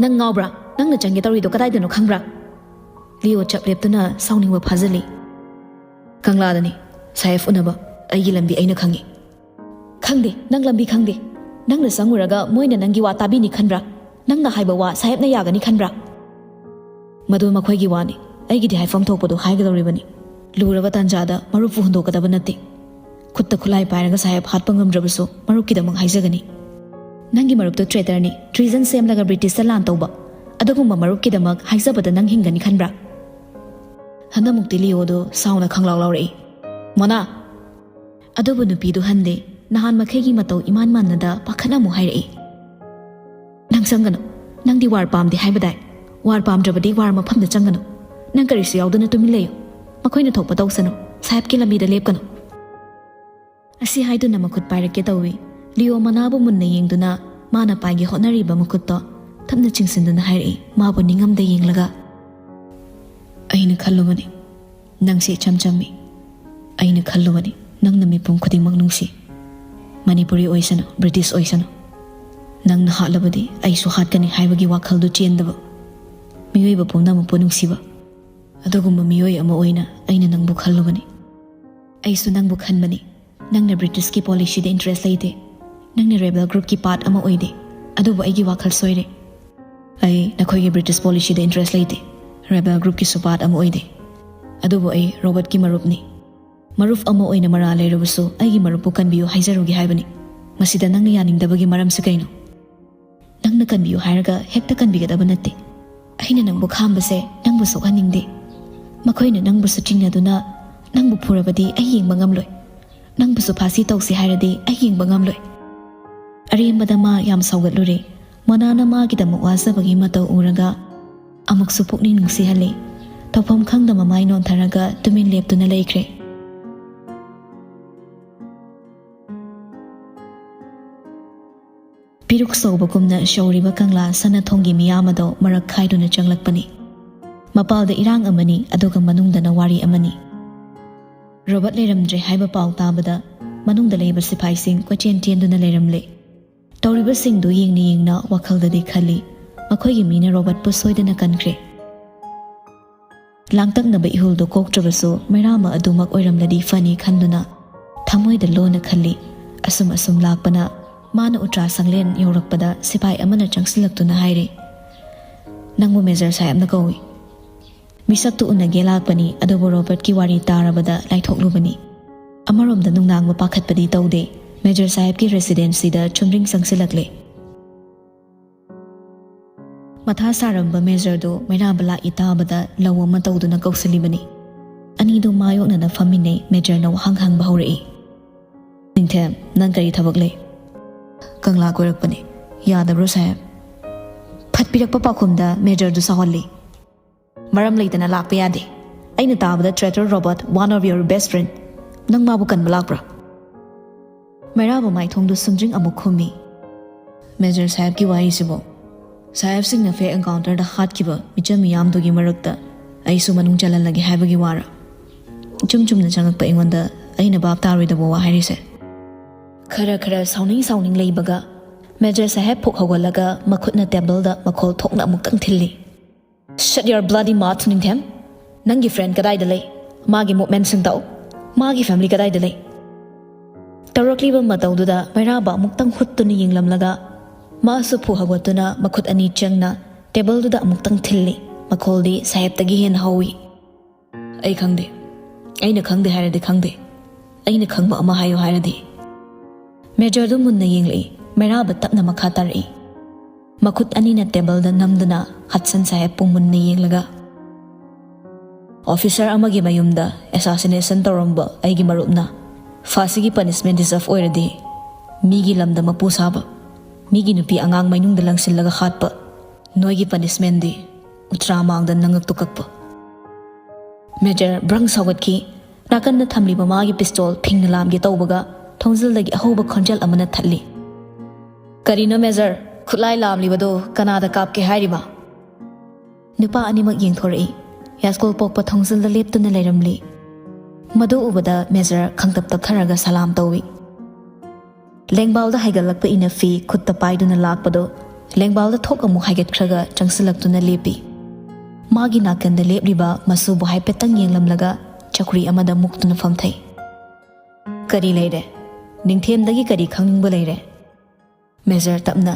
"ꯅꯪ ꯉꯥꯎꯕ꯭ꯔꯥ? ꯅꯪꯅ ꯆꯪꯒꯦ ꯇꯧꯔꯤꯗꯣ ꯀꯗꯥꯏꯗꯅꯣ ꯈꯪꯕ꯭ꯔꯥ?" ꯂꯤꯌꯣ ꯆꯞ ꯂꯦꯞꯇꯨꯅ ꯁꯥꯎꯅꯤꯡꯕ ꯐꯥꯖꯤꯜꯂꯤ꯫ "ꯀꯪꯂꯥꯗꯅꯤ, ꯁꯥꯍꯦꯕ ꯎꯅꯕ꯫ ꯑꯩꯒꯤ ꯂꯝꯕꯤ ꯑꯩꯅ ꯈꯪꯏ꯫" "ꯈꯪꯗꯦ, ꯅꯪ ꯂꯝꯕꯤ ꯈꯪꯗꯦ꯫ ꯅꯪꯅ ꯆꯪꯉꯨꯔꯒ ꯃꯣꯏꯅ ꯅꯪꯒꯤ ꯋꯥ ꯇꯥꯕꯤꯅꯤ ꯈꯟꯕ꯭ꯔꯥ? ꯅꯪꯅ ꯍꯥꯏꯕ ꯋꯥ ꯁꯥꯍꯦꯕꯅ ꯌꯥꯒꯅꯤ ꯈꯟꯕ꯭ꯔꯥ?" "ꯃꯗꯨ ꯃꯈꯣꯏꯒꯤ ꯋꯥꯅꯤ, ꯑꯩꯒꯤꯗꯤ ꯍꯥꯏꯐꯝ ꯊꯣꯛꯄꯗꯨ ꯍꯥꯏꯒꯗꯧꯔꯤꯕꯅꯤ꯫ ꯂꯨꯔꯕ ꯇꯥꯟꯖꯥꯗ ꯃꯔꯨꯞꯄꯨ ꯍꯨꯟꯗꯣꯛꯀꯗꯕ ꯅꯠꯇꯦ꯫ ꯈꯨꯠꯇ ꯈꯨꯠꯂꯥꯏ ꯄꯥꯏꯔꯒ ꯁꯥꯍꯦꯕ ꯍꯥꯠꯄ ꯉꯝꯗ꯭ꯔꯕꯁꯨ ꯃꯔꯨꯞꯀꯤꯗꯃꯛ ꯍꯥꯏꯖꯒꯅꯤ꯫ ꯅꯪꯒꯤ ꯃꯔꯨꯞꯇꯨ ꯇ꯭ꯔꯦꯇꯔꯅꯤ, ꯇ꯭ꯔꯤꯖꯟ ꯁꯦꯝꯂꯒ ꯕ꯭ꯔꯤꯇꯤꯁꯇ ꯂꯥꯟ ꯇꯧꯕ꯫ ꯑꯗꯨꯒꯨꯝꯕ ꯃꯔꯨꯞꯀꯤꯗꯃꯛ ꯍꯥꯏꯖꯕꯗ ꯅꯪ ꯍꯤꯡꯒꯅꯤ ꯈꯟꯕ꯭ꯔꯥ?" ꯍꯟꯗꯛꯃꯨꯛꯇꯤ ꯂꯤꯌꯣꯗꯨ ꯁꯥꯎꯅ ꯈꯪꯂꯥꯎ ꯂꯥꯎꯔꯛꯏ, "ꯃꯣꯅꯥ!" ꯑꯗꯨꯕꯨ ꯅꯨꯄꯤꯗꯨ ꯍꯟꯗꯦ꯫ ꯅꯍꯥꯟ ꯃꯈꯩꯒꯤ ꯃꯇꯧ ꯏꯃꯥꯟ ꯃꯥꯟꯅꯗ ꯄꯥꯈꯠꯅ ꯑꯃꯨꯛ ꯍꯥꯏꯔꯛꯏ, "ꯅꯪ ꯆꯪꯒꯅꯨ꯫ ꯅꯪꯗꯤ ꯋꯥꯔ ꯄꯥꯝꯗꯦ ꯍꯥꯏꯕꯗꯥꯏ? ꯋꯥꯔ ꯄꯥꯝꯗ꯭ꯔꯕꯗꯤ ꯋꯥꯔ ꯃꯐꯝꯗ ꯆꯪꯒꯅꯨ꯫ ꯅꯪ ꯀꯔꯤꯁꯨ ꯌꯥꯎꯗꯅ ꯇꯨꯃꯤꯟ ꯂꯩꯌꯨ꯫ ꯃꯈꯣꯏꯅ ꯊꯣꯛꯄ ꯇꯧꯁꯅꯨ꯫ ꯁꯥꯍꯦꯕꯀꯤ ꯂꯝꯕꯤꯗ ꯂꯦꯞꯀꯅꯨ꯫" ꯑꯁꯤ ꯍꯥꯏꯗꯨꯅ ꯃꯈꯨꯠ ꯄꯥꯏꯔꯛꯀꯦ ꯇꯧꯏ꯫ ꯂꯤꯌꯣ ꯃꯣꯅꯥꯕꯨ ꯃꯨꯟꯅ ꯌꯦꯡꯗꯨꯅ ꯃꯥꯅ ꯄꯥꯏꯒꯦ ꯍꯣꯠꯅꯔꯤꯕ ꯃꯈꯨꯠꯇꯣ ꯇꯞꯅ ꯆꯤꯡꯁꯤꯟꯗꯨꯅ ꯍꯥꯏꯔꯛꯏ, ꯃꯥꯕꯨ ꯅꯤꯡꯉꯝꯗ ꯌꯦꯡꯂꯒ, "ꯑꯩꯅ ꯈꯜꯂꯨꯕꯅꯤ, ꯅꯪꯁꯦ ꯏꯆꯝ ꯆꯝꯃꯤ꯫ ꯑꯩꯅ ꯈꯜꯂꯨꯕꯅꯤ, ꯅꯪꯅ ꯃꯤꯄꯨꯝ ꯈꯨꯗꯤꯡꯃꯛ ꯅꯨꯡꯁꯤ꯫ ꯃꯅꯤꯄꯨꯔꯤ ꯑꯣꯏꯁꯅꯨ, ꯕ꯭ꯔꯤꯇꯤꯁ ꯑꯣꯏꯁꯅꯨ, ꯅꯪꯅ ꯍꯥꯠꯂꯕꯗꯤ ꯑꯩꯁꯨ ꯍꯥꯠꯀꯅꯤ ꯍꯥꯏꯕꯒꯤ ꯋꯥꯈꯜꯗꯨ ꯆꯦꯟꯗꯕ, ꯃꯤꯑꯣꯏꯕ ꯄꯨꯝꯅꯃꯛꯄꯨ ꯅꯨꯡꯁꯤꯕ, ꯑꯗꯨꯒꯨꯝꯕ ꯃꯤꯑꯣꯏ ꯑꯃ ꯑꯣꯏꯅ ꯑꯩꯅ ꯅꯪꯕꯨ ꯈꯜꯂꯨꯕꯅꯤ꯫ ꯑꯩꯁꯨ ꯅꯪꯕꯨ ꯈꯟꯕꯅꯤ꯫ ꯅꯪꯅ ꯕ꯭ꯔꯤꯇꯤꯁꯀꯤ ꯄꯣꯂꯤꯁꯤꯗ ꯏꯟꯇꯔꯦꯁ ꯂꯩꯇꯦ꯫ ꯅꯪꯅ ꯔꯦꯕꯦꯜ ꯒ꯭ꯔꯨꯞꯀꯤ ꯄꯥꯔꯠ ꯑꯃ ꯑꯣꯏꯗꯦ꯫ ꯑꯗꯨꯕꯨ ꯑꯩꯒꯤ ꯋꯥꯈꯜ ꯁꯣꯏꯔꯦ꯫ ꯑꯩ ꯅꯈꯣꯏꯒꯤ ꯕ꯭ꯔꯤꯇꯤꯁ ꯄꯣꯂꯤꯁꯤꯗ ꯏꯟꯇꯔꯦꯁ ꯂꯩꯇꯦ꯫ ꯔꯦꯕꯦꯜ ꯒ꯭ꯔꯨꯞꯀꯤꯁꯨ ꯄꯥꯔꯠ ꯑꯃ ꯑꯣꯏꯗꯦ꯫ ꯑꯗꯨꯕꯨ ꯑꯩ ꯔꯣꯕꯔꯠꯀꯤ ꯃꯔꯨꯞꯅꯤ꯫ ꯃꯔꯨꯞ ꯑꯃ ꯑꯣꯏꯅ ꯃꯔꯥꯜ ꯂꯩꯔꯕꯁꯨ ꯑꯩꯒꯤ ꯃꯔꯨꯞꯄꯨ ꯀꯟꯕꯤꯌꯨ ꯍꯥꯏꯖꯔꯨꯒꯦ ꯍꯥꯏꯕꯅꯤ꯫ ꯃꯁꯤꯗ ꯅꯪꯅ ꯌꯥꯅꯤꯡꯗꯕꯒꯤ ꯃꯔꯝꯁꯤ ꯀꯩꯅꯣ? ꯅꯪꯅ ꯀꯟꯕꯤꯌꯨ ꯍꯥꯏꯔꯒ ꯍꯦꯛꯇ ꯀꯟꯕꯤꯒꯗꯕ ꯅꯠꯇꯦ꯫ ꯑꯩꯅ ꯅꯪꯕꯨ ꯈꯥꯝꯕꯁꯦ ꯅꯪꯕꯨ ꯁꯣꯛꯍꯟꯅꯤꯡꯗꯦ꯫ ꯃꯈꯣꯏꯅ ꯅꯪꯕꯨꯁꯨ ꯆꯤꯡꯅꯗꯨꯅ ꯅꯪꯕꯨ ꯐꯨꯔꯕꯗꯤ ꯑꯩ ꯌꯦꯡꯕ ꯉꯝꯂꯣꯏ꯫ ꯅꯪꯕꯨꯁꯨ ꯐꯥꯁꯤ ꯇꯧꯁꯤ ꯍꯥꯏꯔꯗꯤ ꯑꯩ ꯌꯦꯡꯕ ꯉꯝꯂꯣꯏ꯫ ꯑꯔꯦꯝꯕꯗ ꯃꯥ ꯌꯥꯝ ꯁꯥꯎꯒꯠꯂꯨꯔꯦ꯫ ꯃꯣꯅꯥꯅ ꯃꯥꯒꯤꯗꯃꯛ ꯋꯥꯖꯕꯒꯤ ꯃꯇꯧ ꯎꯔꯒ ꯑꯃꯨꯛꯁꯨ ꯄꯨꯛꯅꯤꯡ ꯅꯨꯡꯁꯤꯍꯜꯂꯤ꯫ ꯇꯧꯐꯝ ꯈꯪꯗ ꯃꯃꯥꯏ ꯅꯣꯟꯊꯔꯒ ꯇꯨꯃꯤꯟ ꯂꯦꯞꯇꯨꯅ ꯂꯩꯈ꯭ꯔꯦ꯫ ꯄꯤꯔꯨꯛ ꯁꯧꯕꯒꯨꯝꯅ ꯁꯧꯔꯤꯕ ꯀꯪꯂꯥ ꯁꯅꯥꯊꯣꯡꯒꯤ ꯃꯤꯌꯥꯝ ꯑꯗꯣ ꯃꯔꯛ ꯈꯥꯏꯗꯨꯅ ꯆꯪꯂꯛꯄꯅꯤ꯫ ꯃꯄꯥꯜꯗ ꯏꯔꯥꯡ ꯑꯃꯅꯤ, ꯑꯗꯨꯒ ꯃꯅꯨꯡꯗꯅ ꯋꯥꯔꯤ ꯑꯃꯅꯤ꯫ ꯔꯣꯕꯔꯠ ꯂꯩꯔꯝꯗ꯭ꯔꯦ ꯍꯥꯏꯕ ꯄꯥꯎ ꯇꯥꯕꯗ ꯃꯅꯨꯡꯗ ꯂꯩꯕ ꯁꯤꯐꯥꯏꯁꯤꯡ ꯀꯣꯏꯆꯦꯟ ꯆꯦꯟꯗꯨꯅ ꯂꯩꯔꯝꯂꯦ꯫ ꯇꯧꯔꯤꯕꯁꯤꯡꯗꯨ ꯌꯦꯡꯅ ꯌꯦꯡꯅ ꯋꯥꯈꯜꯗꯗꯤ ꯈꯜꯂꯤ, "ꯃꯈꯣꯏꯒꯤ ꯃꯤꯅ ꯔꯣꯕꯔꯠꯄꯨ ꯁꯣꯏꯗꯅ ꯀꯟꯈ꯭ꯔꯦ"꯫ ꯂꯥꯡꯇꯛꯅꯕ ꯏꯍꯨꯜꯗꯨ ꯀꯣꯛꯇ꯭ꯔꯕꯁꯨ ꯃꯩꯔꯥꯃ ꯑꯗꯨꯃꯛ ꯑꯣꯏꯔꯝꯂꯗꯤ ꯐꯅꯤ ꯈꯟꯗꯨꯅ ꯊꯃꯣꯏꯗ ꯂꯣꯟꯅ ꯈꯜꯂꯤ꯫ ꯑꯁꯨꯝ ꯑꯁꯨꯝ ꯂꯥꯛꯄꯅ ꯃꯥꯅ ꯎꯇ꯭ꯔꯥ ꯁꯪꯂꯦꯟ ꯌꯧꯔꯛꯄꯗ ꯁꯤꯐꯥꯏ ꯑꯃꯅ ꯆꯪꯁꯤꯜꯂꯛꯇꯨꯅ ꯍꯥꯏꯔꯤ, "ꯅꯪꯕꯨ ꯃꯦꯖꯔ ꯁꯥꯍꯦꯕꯅ ꯀꯧꯏ"꯫ ꯃꯤꯁꯛꯇꯨ ꯎꯅꯒꯦ ꯂꯥꯛꯄꯅꯤ, ꯑꯗꯨꯕꯨ ꯔꯣꯕꯔꯠꯀꯤ ꯋꯥꯔꯤ ꯇꯥꯔꯕꯗ ꯂꯥꯏꯊꯣꯛꯂꯨꯕꯅꯤ꯫ ꯑꯃꯔꯣꯝꯗ ꯅꯨꯡꯅꯥꯡꯕ ꯄꯥꯈꯠꯄꯗꯤ ꯇꯧꯗꯦ꯫ ꯃꯦꯖꯔ ꯁꯥꯍꯦꯕꯀꯤ ꯔꯦꯁꯤꯗꯦꯟꯁꯤꯗ ꯆꯨꯝꯗ꯭ꯔꯤꯡ ꯆꯪꯁꯤꯜꯂꯛꯂꯦ꯫ ꯃꯊꯥ ꯁꯥꯔꯝꯕ ꯃꯦꯖꯔꯗꯨ ꯃꯩꯔꯥꯕ ꯂꯥꯛꯏ ꯇꯥꯕꯗ ꯂꯧ ꯑꯃ ꯇꯧꯗꯨꯅ ꯀꯧꯁꯤꯜꯂꯤꯕꯅꯤ꯫ ꯑꯅꯤꯗꯨ ꯃꯥꯌꯣꯛꯅꯅ ꯐꯝꯃꯤꯟꯅꯩ꯫ ꯃꯦꯖꯔꯅ ꯋꯥꯍꯪ ꯍꯪꯕ ꯍꯧꯔꯛꯏ, "ꯅꯤꯡꯊꯦꯝ, ꯅꯪ ꯀꯔꯤ ꯊꯕꯛ ꯂꯩ?" "ꯀꯪꯂꯥ ꯀꯣꯏꯔꯛꯄꯅꯤ"꯫ "ꯌꯥꯗꯕ꯭ꯔꯣ ꯁꯥꯍꯦꯕ?" "ꯐꯠꯄꯤꯔꯛꯄ ꯄꯥꯎꯈꯨꯝꯗ ꯃꯦꯖꯔꯗꯨ ꯁꯥꯎꯍꯜꯂꯤ꯫ ꯃꯔꯝ ꯂꯩꯇꯅ ꯂꯥꯛꯄ ꯌꯥꯗꯦ꯫ ꯑꯩꯅ ꯇꯥꯕꯗ traitor Robert, one of your best friend, ꯅꯪ ꯃꯥꯕꯨ ꯀꯟꯕ ꯂꯥꯛꯄ꯭ꯔꯥ?" ꯃꯩꯔꯥꯕ ꯃꯥꯏꯊꯣꯡꯗꯨ ꯁꯨꯝꯗ꯭ꯔꯤꯡ ꯑꯃꯨꯛ ꯈꯨꯝꯃꯤ꯫ "ꯃꯦꯖꯔ ꯁꯥꯍꯦꯕꯀꯤ ꯋꯥꯍꯩꯁꯤꯕꯨ ꯁꯥꯍꯦꯕꯁꯤꯡꯅ fake encounterꯗ ꯍꯥꯠꯈꯤꯕ ꯃꯤꯆꯝ ꯃꯤꯌꯥꯝꯗꯨꯒꯤ ꯃꯔꯛꯇ ꯑꯩꯁꯨ ꯃꯅꯨꯡ ꯆꯜꯍꯜꯂꯒꯦ ꯍꯥꯏꯕꯒꯤ ꯋꯥꯔꯥ? ꯏꯆꯨꯝ ꯆꯨꯝꯅ ꯆꯪꯉꯛꯄ ꯑꯩꯉꯣꯟꯗ ꯑꯩꯅ ꯚꯥꯞ ꯇꯥꯔꯣꯏꯗꯕ ꯋꯥ ꯍꯥꯏꯔꯤꯁꯦ?" ꯈꯔ ꯈꯔ ꯁꯥꯎꯅꯤꯡ ꯁꯥꯎꯅꯤꯡ ꯂꯩꯕꯒ ꯃꯦꯖꯔ ꯁꯥꯍꯦꯕ ꯐꯨꯛ ꯍꯧꯒꯠꯂꯒ ꯃꯈꯨꯠꯅ ꯇꯦꯕꯜꯗ ꯃꯈꯣꯜ ꯊꯣꯛꯅ ꯑꯃꯨꯛꯇꯪ ꯊꯤꯜꯂꯤ꯫ "Shut your bloody mouth, ꯅꯤꯡꯊꯦꯝ! ꯅꯪꯒꯤ friend ꯀꯗꯥꯏꯗ ꯂꯩ? ꯃꯥꯒꯤ movementꯁꯤꯡ ꯇꯥꯛꯎ꯫ ꯃꯥꯒꯤ family ꯀꯗꯥꯏꯗ ꯂꯩ?" ꯇꯧꯔꯛꯂꯤꯕ ꯃꯇꯧꯗꯨꯗ ꯃꯩꯔꯥꯕ ꯑꯃꯨꯛꯇꯪ ꯍꯨꯠꯇꯨꯅ ꯌꯦꯡꯂꯝꯂꯒ, ꯃꯥꯁꯨ ꯐꯨ ꯍꯧꯒꯠꯇꯨꯅ ꯃꯈꯨꯠ ꯑꯅꯤ ꯆꯪꯅ ꯇꯦꯕꯜꯗꯨꯗ ꯑꯃꯨꯛꯇꯪ ꯊꯤꯜꯂꯤ꯫ ꯃꯈꯣꯜꯗꯤ ꯁꯥꯍꯦꯕꯇꯒꯤ ꯍꯦꯟꯅ ꯍꯧꯏ꯫ "ꯑꯩ ꯈꯪꯗꯦ꯫ ꯑꯩꯅ ꯈꯪꯗꯦ ꯍꯥꯏꯔꯗꯤ ꯈꯪꯗꯦ꯫ ꯑꯩꯅ ꯈꯪꯕ ꯑꯃ ꯍꯥꯏꯌꯨ ꯍꯥꯏꯔꯗꯤ?" ꯃꯦꯖꯔꯗꯨ ꯃꯨꯟꯅ ꯌꯦꯡꯂꯛꯏ꯫ ꯃꯩꯔꯥꯕ ꯇꯞꯅ ꯃꯈꯥ ꯇꯥꯔꯛꯏ꯫ ꯃꯈꯨꯠ ꯑꯅꯤꯅ ꯇꯦꯕꯜꯗ ꯅꯝꯗꯨꯅ ꯍꯗꯁꯟ ꯁꯥꯍꯦꯕꯄꯨ ꯃꯨꯟꯅ ꯌꯦꯡꯂꯒ, "ꯑꯣꯐꯤꯁꯔ ꯑꯃꯒꯤ ꯃꯌꯨꯝꯗ ꯑꯦꯁꯥꯁꯤꯅꯦꯁꯟ ꯇꯧꯔꯝꯕ ꯑꯩꯒꯤ ꯃꯔꯨꯞꯅ ꯐꯥꯁꯤꯒꯤ ꯄꯅꯤꯁꯃꯦꯟ ꯗꯤꯖꯔꯞ ꯑꯣꯏꯔꯗꯤ, ꯃꯤꯒꯤ ꯂꯝꯗ ꯃꯄꯨ ꯁꯥꯕ, ꯃꯤꯒꯤ ꯅꯨꯄꯤ ꯑꯉꯥꯡ ꯃꯩꯅꯨꯡꯗ ꯂꯪꯁꯤꯜꯂꯒ ꯍꯥꯠꯄ, ꯅꯣꯏꯒꯤ ꯄꯅꯤꯁꯃꯦꯟꯗꯤ ꯎꯇ꯭ꯔꯥ ꯃꯥꯡꯗ ꯅꯉꯛꯇꯨ ꯀꯛꯄ꯫" ꯃꯦꯖꯔ ꯕ꯭ꯔꯪ ꯁꯧꯒꯠꯈꯤ꯫ ꯅꯥꯀꯟꯗ ꯊꯝꯂꯤꯕ ꯃꯥꯒꯤ ꯄꯤꯁꯇꯣꯜ ꯐꯤꯡꯅ ꯂꯥꯝꯒꯦ ꯇꯧꯕꯒ ꯊꯣꯡꯖꯤꯜꯗꯒꯤ ꯑꯍꯧꯕ ꯈꯣꯟꯖꯦꯜ ꯑꯃꯅ ꯊꯠꯂꯤ꯫ "ꯀꯔꯤꯅꯣ ꯃꯦꯖꯔ? ꯈꯨꯠꯂꯥꯏ ꯂꯥꯝꯂꯤꯕꯗꯣ ꯀꯅꯥꯗ ꯀꯥꯞꯀꯦ ꯍꯥꯏꯔꯤꯕ?" ꯅꯨꯄꯥ ꯑꯅꯤꯃꯛ ꯌꯦꯡꯊꯣꯔꯛꯏ꯫ ꯌꯥꯏꯁ꯭ꯀꯨꯜ ꯄꯣꯛꯄ ꯊꯣꯡꯖꯤꯜꯗ ꯂꯦꯞꯇꯨꯅ ꯂꯩꯔꯝꯂꯤ꯫ ꯃꯗꯨ ꯎꯕꯗ ꯃꯦꯖꯔ ꯈꯪꯇꯞ ꯇꯞꯊꯔꯒ ꯁꯂꯥꯝ ꯇꯧꯏ꯫ ꯂꯦꯡꯕꯥꯜꯗ ꯍꯥꯏꯒꯠꯂꯛꯄ ꯏꯅꯐꯤ ꯈꯨꯠꯇ ꯄꯥꯏꯗꯨꯅ ꯂꯥꯛꯄꯗꯨ ꯂꯦꯡꯕꯥꯜꯗ ꯊꯣꯛ ꯑꯃꯨꯛ ꯍꯥꯏꯒꯠꯈ꯭ꯔꯒ ꯆꯪꯁꯤꯜꯂꯛꯇꯨꯅ ꯂꯦꯞꯄꯤ꯫ ꯃꯥꯒꯤ ꯅꯥꯀꯟꯗ ꯂꯦꯞꯂꯤꯕ ꯃꯁꯨꯕꯨ ꯍꯥꯏꯐꯦꯠꯇꯪ ꯌꯦꯡꯂꯝꯂꯒ ꯆꯧꯀ꯭ꯔꯤ ꯑꯃꯗ ꯃꯨꯛꯇꯨꯅ ꯐꯝꯊꯩ꯫ "ꯀꯔꯤ ꯂꯩꯔꯦ? ꯅꯤꯡꯊꯦꯝꯗꯒꯤ ꯀꯔꯤ ꯈꯪꯅꯤꯡꯕ ꯂꯩꯔꯦ?" ꯃꯦꯖꯔ ꯇꯞꯅ,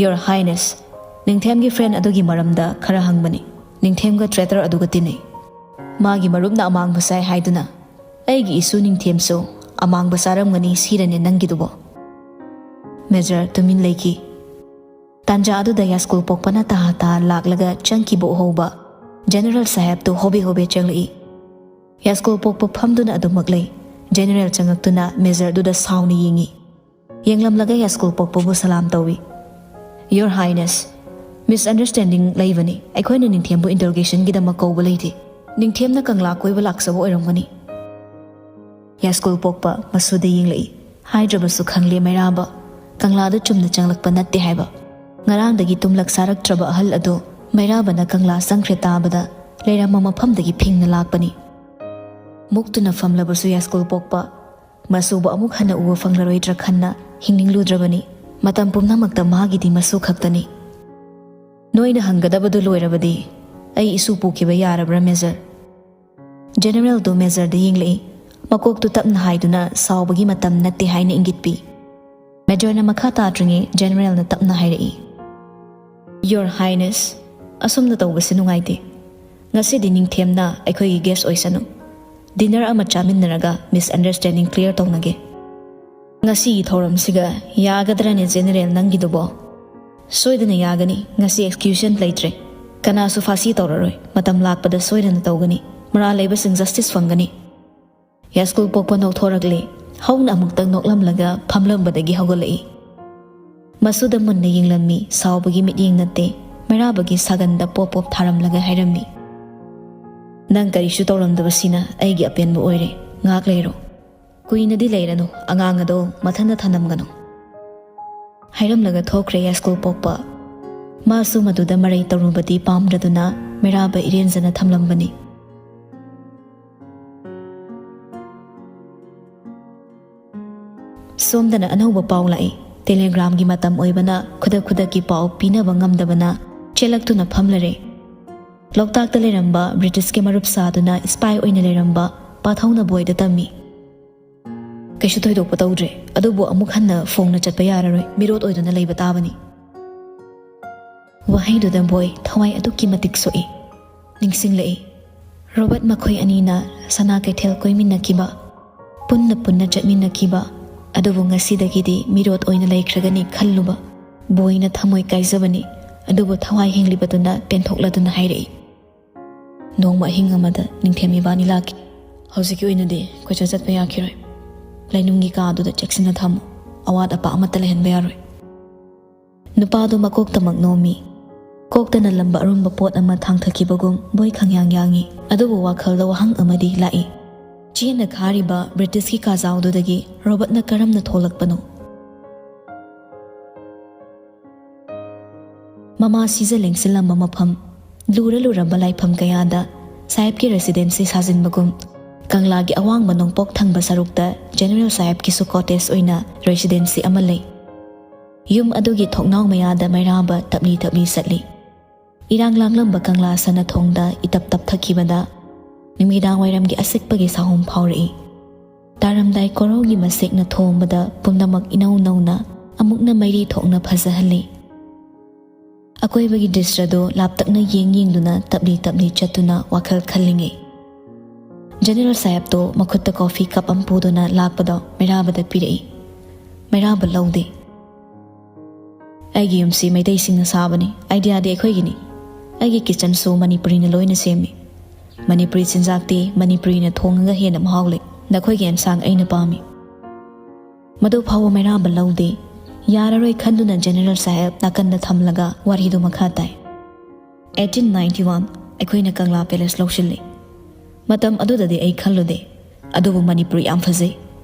"Your Highness, ꯅꯤꯡꯊꯦꯝꯒꯤ ꯐ꯭ꯔꯦꯟ ꯑꯗꯨꯒꯤ ꯃꯔꯝꯗ ꯈꯔ ꯍꯪꯕꯅꯤ꯫ ꯅꯤꯡꯊꯦꯝꯒ ꯇ꯭ꯔꯦꯇꯔ ꯑꯗꯨꯒ ꯇꯤꯟꯅꯩ꯫ ꯃꯥꯒꯤ ꯃꯔꯨꯞꯅ ꯑꯃꯥꯡꯕ ꯆꯥꯏ ꯍꯥꯏꯗꯨꯅ ꯑꯩꯒꯤ ꯏꯁꯨ ꯅꯤꯡꯊꯦꯝꯁꯨ ꯑꯃꯥꯡꯕ ꯆꯥꯔꯝꯒꯅꯤ, ꯁꯤꯔꯅꯦ ꯅꯪꯒꯤꯗꯨꯕꯣ?" ꯃꯦꯖꯔ ꯇꯨꯃꯤꯟ ꯂꯩꯈꯤ꯫ ꯇꯥꯟꯖꯥ ꯑꯗꯨꯗ ꯌꯥꯏꯁ꯭ꯀꯨꯜ ꯄꯣꯛꯄꯅ ꯇꯍꯥ ꯇꯍꯥ ꯂꯥꯛꯂꯒ ꯆꯪꯈꯤꯕ ꯎꯍꯧꯕ ꯖꯦꯅꯔꯦꯜ ꯁꯥꯍꯦꯕꯇꯨ ꯍꯣꯕꯦ ꯍꯣꯕꯦ ꯆꯪꯂꯛꯏ꯫ ꯌꯥꯏꯁ꯭ꯀꯨꯜ ꯄꯣꯛꯄ ꯐꯝꯗꯨꯅ ꯑꯗꯨꯃꯛ ꯂꯩ꯫ ꯖꯦꯅꯔꯦꯜ ꯆꯪꯂꯛꯇꯨꯅ ꯃꯦꯖꯔꯗꯨꯗ ꯁꯥꯎꯅ ꯌꯦꯡꯏ꯫ ꯌꯦꯡꯂꯝꯂꯒ ꯌꯥꯏꯁ꯭ꯀꯨꯜ ꯄꯣꯛꯄꯕꯨ ꯁꯂꯥꯝ ꯇꯧꯏ꯫ "Your Highness, misunderstanding ꯂꯩꯕꯅꯤ꯫ ꯑꯩꯈꯣꯏꯅ ꯅꯤꯡꯊꯦꯝꯕꯨ ꯏꯟꯇꯔꯣꯒꯦꯁꯟꯒꯤꯗꯃꯛ ꯀꯧꯕ ꯂꯩꯇꯦ꯫ ꯅꯤꯡꯊꯦꯝꯅ ꯀꯪꯂꯥ ꯀꯣꯏꯕ ꯂꯥꯛꯆꯕ ꯑꯣꯏꯔꯝꯒꯅꯤ꯫" ꯌꯥꯏꯁ꯭ꯀꯨꯜ ꯄꯣꯛꯄ ꯃꯁꯨꯗ ꯌꯦꯡꯂꯛꯏ꯫ ꯍꯥꯏꯗ꯭ꯔꯕꯁꯨ ꯈꯪꯂꯦ ꯃꯩꯔꯥꯕ꯫ ꯀꯪꯂꯥꯗ ꯆꯨꯝꯅ ꯆꯪꯂꯛꯄ ꯅꯠꯇꯦ ꯍꯥꯏꯕ꯫ ꯉꯔꯥꯡꯗꯒꯤ ꯇꯨꯝꯂꯛ ꯆꯥꯔꯛꯇ꯭ꯔꯕ ꯑꯍꯜ ꯑꯗꯨ ꯃꯩꯔꯥꯕꯅ ꯀꯪꯂꯥ ꯆꯪꯈ꯭ꯔꯦ ꯇꯥꯕꯗ ꯂꯩꯔꯝꯕ ꯃꯐꯝꯗꯒꯤ ꯐꯤꯡꯅ ꯂꯥꯛꯄꯅꯤ꯫ ꯃꯨꯛꯇꯨꯅ ꯐꯝꯂꯕꯁꯨ ꯌꯥꯏꯁ꯭ꯀꯨꯜ ꯄꯣꯛꯄ ꯃꯁꯨꯕꯨ ꯑꯃꯨꯛ ꯍꯟꯅ ꯎꯕ ꯐꯪꯂꯔꯣꯏꯗ꯭ꯔꯥ ꯈꯟꯅ ꯍꯤꯡꯅꯤꯡꯂꯨꯗ꯭ꯔꯕꯅꯤ꯫ ꯃꯇꯝ ꯄꯨꯝꯅꯃꯛꯇ ꯃꯥꯒꯤꯗꯤ ꯃꯁꯨ ꯈꯛꯇꯅꯤ꯫ "ꯅꯣꯏꯅ ꯍꯪꯒꯗꯕꯗꯨ ꯂꯣꯏꯔꯕꯗꯤ ꯑꯩ ꯏꯁꯨ ꯄꯨꯈꯤꯕ ꯌꯥꯔꯕ꯭ꯔꯥ, ꯃꯦꯖꯔ?" ꯖꯦꯅꯔꯦꯜꯗꯨ ꯃꯦꯖꯔꯗ ꯌꯦꯡꯂꯛꯏ꯫ ꯃꯀꯣꯛꯇꯨ ꯇꯞꯅ ꯍꯥꯏꯗꯨꯅ ꯁꯥꯎꯕꯒꯤ ꯃꯇꯝ ꯅꯠꯇꯦ ꯍꯥꯏꯅ ꯏꯪꯒꯤꯠ ꯄꯤ꯫ ꯃꯦꯖꯔꯅ ꯃꯈꯥ ꯇꯥꯗ꯭ꯔꯤꯉꯩ ꯖꯦꯅꯔꯦꯜꯅ ꯇꯞꯅ ꯍꯥꯏꯔꯛꯏ, "Your Highness, ꯑꯁꯨꯝꯅ ꯇꯧꯕꯁꯤ ꯅꯨꯡꯉꯥꯏꯇꯦ꯫ ꯉꯁꯤꯗꯤ ꯅꯤꯡꯊꯦꯝꯅ ꯑꯩꯈꯣꯏꯒꯤ ꯒꯦꯁ ꯑꯣꯏꯁꯅꯨ꯫ ꯗꯤꯅꯔ ꯑꯃ ꯆꯥꯃꯤꯟꯅꯔꯒ ꯃꯤꯁꯑꯟꯗꯔꯁ꯭ꯇꯦꯟꯗꯤꯡ ꯀ꯭ꯂꯤꯌꯔ ꯇꯧꯅꯒꯦ꯫ ꯉꯁꯤꯒꯤ ꯊꯧꯔꯝꯁꯤꯒ ꯌꯥꯒꯗ꯭ꯔꯅꯦ ꯖꯦꯅꯔꯦꯜ ꯅꯪꯒꯤꯗꯨꯕꯣ?" "ꯁꯣꯏꯗꯅ ꯌꯥꯒꯅꯤ꯫ ꯉꯁꯤ ꯑꯦꯛꯁꯀ꯭ꯌꯨꯖꯟ ꯂꯩꯇ꯭ꯔꯦ꯫ ꯀꯅꯥꯁꯨ ꯐꯥꯁꯤ ꯇꯧꯔꯔꯣꯏ꯫ ꯃꯇꯝ ꯂꯥꯛꯄꯗ ꯁꯣꯏꯗꯅ ꯇꯧꯒꯅꯤ꯫ ꯃꯔꯥꯜ ꯂꯩꯕꯁꯤꯡ ꯖꯁꯇꯤꯁ ꯐꯪꯒꯅꯤ꯫" ꯌꯥꯏꯁ꯭ꯀꯨꯜ ꯄꯣꯛꯄ ꯅꯣꯛꯊꯣꯔꯛꯂꯦ꯫ ꯍꯧꯅ ꯑꯃꯨꯛꯇꯪ ꯅꯣꯛꯂꯝꯂꯒ ꯐꯝꯂꯝꯕꯗꯒꯤ ꯍꯧꯒꯠꯂꯛꯏ꯫ ꯃꯁꯨꯗ ꯃꯨꯟꯅ ꯌꯦꯡꯂꯝꯃꯤ꯫ ꯁꯥꯎꯕꯒꯤ ꯃꯤꯠꯌꯦꯡ ꯅꯠꯇꯦ, ꯃꯩꯔꯥꯕꯒꯤ ꯁꯥꯒꯟꯗ ꯄꯣꯞ ꯄꯣꯞ ꯊꯥꯔꯝꯂꯒ ꯍꯥꯏꯔꯝꯃꯤ, "ꯅꯪ ꯀꯔꯤꯁꯨ ꯇꯧꯔꯝꯗꯕꯁꯤꯅ ꯑꯩꯒꯤ ꯑꯄꯦꯟꯕ ꯑꯣꯏꯔꯦ꯫ ꯉꯥꯏꯍꯥꯛ ꯂꯩꯔꯣ꯫ ꯀꯨꯏꯅꯗꯤ ꯂꯩꯔꯅꯨ, ꯑꯉꯥꯡ ꯑꯗꯣ ꯃꯊꯟꯇ ꯊꯅꯝꯒꯅꯨ꯫" ꯍꯥꯏꯔꯝꯂꯒ ꯊꯣꯛꯈ꯭ꯔꯦ ꯌꯥꯏꯁ꯭ꯀꯨꯜ ꯄꯣꯛꯄ꯫ ꯃꯥꯁꯨ ꯃꯗꯨꯗ ꯃꯔꯩ ꯇꯧꯔꯨꯕꯗꯤ ꯄꯥꯝꯗ꯭ꯔꯗꯨꯅ ꯃꯩꯔꯥꯕ ꯏꯔꯦꯟꯖꯅ ꯊꯝꯂꯝꯕꯅꯤ꯫ ꯁꯣꯝꯗꯅ ꯑꯅꯧꯕ ꯄꯥꯎ ꯂꯥꯛꯏ꯫ ꯇꯦꯂꯦꯒ꯭ꯔꯥꯝꯒꯤ ꯃꯇꯝ ꯑꯣꯏꯕꯅ ꯈꯨꯗꯛ ꯈꯨꯗꯛꯀꯤ ꯄꯥꯎ ꯄꯤꯅꯕ ꯉꯝꯗꯕꯅ ꯆꯦꯜꯂꯛꯇꯨꯅ ꯐꯝꯂꯔꯦ꯫ ꯂꯣꯛꯇꯥꯛꯇ ꯂꯩꯔꯝꯕ ꯕ꯭ꯔꯤꯇꯤꯁꯀꯤ ꯃꯔꯨꯞ ꯁꯥꯗꯨꯅ ꯁ꯭ꯄꯥꯏ ꯑꯣꯏꯅ ꯂꯩꯔꯝꯕ ꯄꯥꯊꯧꯅ ꯕꯣꯏꯗ ꯇꯝꯃꯤ꯫ "ꯀꯩꯁꯨ ꯊꯣꯏꯗꯣꯛꯄ ꯇꯧꯗ꯭ꯔꯦ, ꯑꯗꯨꯕꯨ ꯑꯃꯨꯛ ꯍꯟꯅ ꯐꯣꯡꯅ ꯆꯠꯄ ꯌꯥꯔꯔꯣꯏ, ꯃꯤꯔꯣꯠ ꯑꯣꯏꯗꯨꯅ ꯂꯩꯕ ꯇꯥꯕꯅꯤ꯫" ꯋꯥꯍꯩꯗꯨꯗ ꯕꯣꯏ ꯊꯋꯥꯏ ꯑꯗꯨꯛꯀꯤ ꯃꯇꯤꯛ ꯁꯣꯛꯏ꯫ ꯅꯤꯡꯁꯤꯡꯂꯛꯏ, ꯔꯣꯕꯔꯠ ꯃꯈꯣꯏ ꯑꯅꯤꯅ ꯁꯅꯥ ꯀꯩꯊꯦꯜ ꯀꯣꯏꯃꯤꯟꯅꯈꯤꯕ, ꯄꯨꯟꯅ ꯄꯨꯟꯅ ꯆꯠꯃꯤꯟꯅꯈꯤꯕ꯫ ꯑꯗꯨꯕꯨ ꯉꯁꯤꯗꯒꯤꯗꯤ ꯃꯤꯔꯣꯠ ꯑꯣꯏꯅ ꯂꯩꯈ꯭ꯔꯒꯅꯤ ꯈꯜꯂꯨꯕ ꯕꯣꯏꯅ ꯊꯃꯣꯏ ꯀꯥꯏꯖꯕꯅꯤ꯫ ꯑꯗꯨꯕꯨ ꯊꯋꯥꯏ ꯍꯤꯡꯂꯤꯕꯗꯨꯅ ꯄꯦꯟꯊꯣꯛꯂꯗꯨꯅ ꯍꯥꯏꯔꯛꯏ, "ꯅꯣꯡꯃ ꯑꯍꯤꯡ ꯑꯃꯗ ꯅꯤꯡꯊꯦꯝ ꯏꯕꯥꯅꯤ ꯂꯥꯛꯈꯤ꯫ ꯍꯧꯖꯤꯛꯀꯤ ꯑꯣꯏꯅꯗꯤ ꯀꯣꯏꯆꯠ ꯆꯠꯄ ꯌꯥꯈꯤꯔꯣꯏ꯫ ꯂꯩꯅꯨꯡꯒꯤ ꯀꯥꯗꯨꯗ ꯆꯦꯛꯁꯤꯟꯅ ꯊꯝꯃꯨ꯫ ꯑꯋꯥꯠ ꯑꯄꯥ ꯑꯃꯠꯇ ꯂꯩꯍꯟꯕ ꯌꯥꯔꯣꯏ꯫" ꯅꯨꯄꯥꯗꯨ ꯃꯀꯣꯛꯇꯃꯛ ꯅꯣꯝꯃꯤ꯫ ꯀꯣꯛꯇ ꯅꯜꯂꯝꯕ ꯑꯔꯨꯝꯕ ꯄꯣꯠ ꯑꯃ ꯊꯥꯡꯊꯈꯤꯕꯒꯨꯝ ꯕꯣꯏ ꯈꯪꯌꯥꯡ ꯌꯥꯡꯉꯤ꯫ ꯑꯗꯨꯕꯨ ꯋꯥꯈꯜꯗ ꯋꯥꯍꯪ ꯑꯃꯗꯤ ꯂꯥꯛꯏ꯫ ꯆꯦꯟꯅ ꯈꯥꯔꯤꯕ ꯕ꯭ꯔꯤꯇꯤꯁꯀꯤ ꯀꯥꯖꯥꯎꯗꯨꯗꯒꯤ ꯔꯣꯕꯔꯠꯅ ꯀꯔꯝꯅ ꯊꯣꯛꯂꯛꯄꯅꯣ? ꯃꯃꯥ ꯁꯤꯖ ꯂꯦꯡꯁꯤꯜꯂꯝꯕ ꯃꯐꯝ, ꯂꯨꯔ ꯂꯨꯔꯕ ꯂꯥꯏꯐꯝ ꯀꯌꯥꯗ ꯁꯥꯍꯦꯕꯀꯤ ꯔꯦꯁꯤꯗꯦꯟꯁꯤ ꯁꯥꯖꯤꯟꯕꯒꯨꯝ, ꯀꯪꯂꯥꯒꯤ ꯑꯋꯥꯡꯕ ꯅꯣꯡꯄꯣꯛ ꯊꯪꯕ ꯁꯔꯨꯛꯇ ꯖꯦꯅꯔꯦꯜ ꯁꯥꯍꯦꯕꯀꯤꯁꯨ ꯀꯣꯇꯦꯖ ꯑꯣꯏꯅ ꯔꯦꯁꯤꯗꯦꯟꯁꯤ ꯑꯃ ꯂꯩ꯫ ꯌꯨꯝ ꯑꯗꯨꯒꯤ ꯊꯣꯡꯅꯥꯎ ꯃꯌꯥꯗ ꯃꯩꯔꯥꯕ ꯇꯞꯂꯤ ꯇꯞꯂꯤ ꯆꯠꯂꯤ꯫ ꯏꯔꯥꯡ ꯂꯥꯡꯂꯝꯕ ꯀꯪꯂꯥ ꯁꯅꯥ ꯊꯣꯡꯗ ꯏꯇꯞ ꯇꯞꯊꯈꯤꯕꯗ ꯅꯨꯃꯤꯗꯥꯡ ꯋꯥꯏꯔꯝꯒꯤ ꯑꯁꯤꯛꯄꯒꯤ ꯁꯥꯍꯨꯝ ꯐꯥꯎꯔꯛꯏ꯫ ꯇꯥꯔꯝꯗꯥꯏ ꯀꯣꯔꯧꯒꯤ ꯃꯁꯦꯛꯅ ꯊꯣꯝꯕꯗ ꯄꯨꯝꯅꯃꯛ ꯏꯅꯧ ꯅꯧꯅ ꯃꯩꯔꯤ ꯊꯣꯛꯅ ꯐꯖꯍꯜꯂꯤ꯫ ꯑꯀꯣꯏꯕꯒꯤ ꯗ꯭ꯔꯤꯁ꯭ꯌꯗꯣ ꯂꯥꯞꯇꯛꯅ ꯌꯦꯡ ꯌꯦꯡꯗꯨꯅ ꯇꯞꯂꯤ ꯇꯞꯂꯤ ꯆꯠꯇꯨꯅ ꯋꯥꯈꯜ ꯈꯜꯂꯤꯉꯩ, ꯖꯦꯅꯦꯔꯦꯜ ꯁꯥꯍꯦꯕꯇꯣ ꯃꯈꯨꯠꯇ ꯀꯣꯐꯤ ꯀꯞ ꯑꯃ ꯄꯨꯗꯨꯅ ꯂꯥꯛꯄꯗꯣ ꯃꯩꯔꯥꯕꯗ ꯄꯤꯔꯛꯏ꯫ ꯃꯩꯔꯥꯕ ꯂꯧꯗꯦ꯫ "ꯑꯩꯒꯤ ꯌꯨꯝꯁꯤ ꯃꯩꯇꯩꯁꯤꯡꯅ ꯁꯥꯕꯅꯤ, ꯑꯥꯏꯗꯤꯌꯥꯗꯤ ꯑꯩꯈꯣꯏꯒꯤꯅꯤ꯫ ꯑꯩꯒꯤ ꯀꯤꯆꯟꯁꯨ ꯃꯅꯤꯄꯨꯔꯤꯅ ꯂꯣꯏꯅ ꯁꯦꯝꯃꯤ꯫ ꯃꯅꯤꯄꯨꯔꯤ ꯆꯤꯟꯖꯥꯛꯇꯤ ꯃꯅꯤꯄꯨꯔꯤꯅ ꯊꯣꯡꯉꯒ ꯍꯦꯟꯅ ꯃꯍꯥꯎ ꯂꯩ꯫ ꯅꯈꯣꯏꯒꯤ ꯑꯦꯟꯁꯥꯡ ꯑꯩꯅ ꯄꯥꯝꯃꯤ꯫" ꯃꯗꯨ ꯐꯥꯎꯕ ꯃꯩꯔꯥꯕ ꯂꯧꯗꯦ꯫ ꯌꯥꯔꯔꯣꯏ ꯈꯟꯗꯨꯅ ꯖꯦꯅꯦꯔꯦꯜ ꯁꯥꯍꯦꯕ ꯅꯥꯀꯟꯗ ꯊꯝꯂꯒ ꯋꯥꯔꯤꯗꯨ ꯃꯈꯥ ꯇꯥꯏ꯫ "ꯑꯩꯠꯇꯤꯟ ꯅꯥꯏꯟꯇꯤ ꯋꯥꯟ ꯑꯩꯈꯣꯏꯅ ꯀꯪꯂꯥ ꯄꯦꯂꯦꯁ ꯂꯧꯁꯤꯜꯂꯤ꯫ ꯃꯇꯝ ꯑꯗꯨꯗꯗꯤ ꯑꯩ ꯈꯜꯂꯨꯗꯦ, ꯑꯗꯨꯕꯨ ꯃꯅꯤꯄꯨꯔ ꯌꯥꯝ ꯐꯖꯩ꯫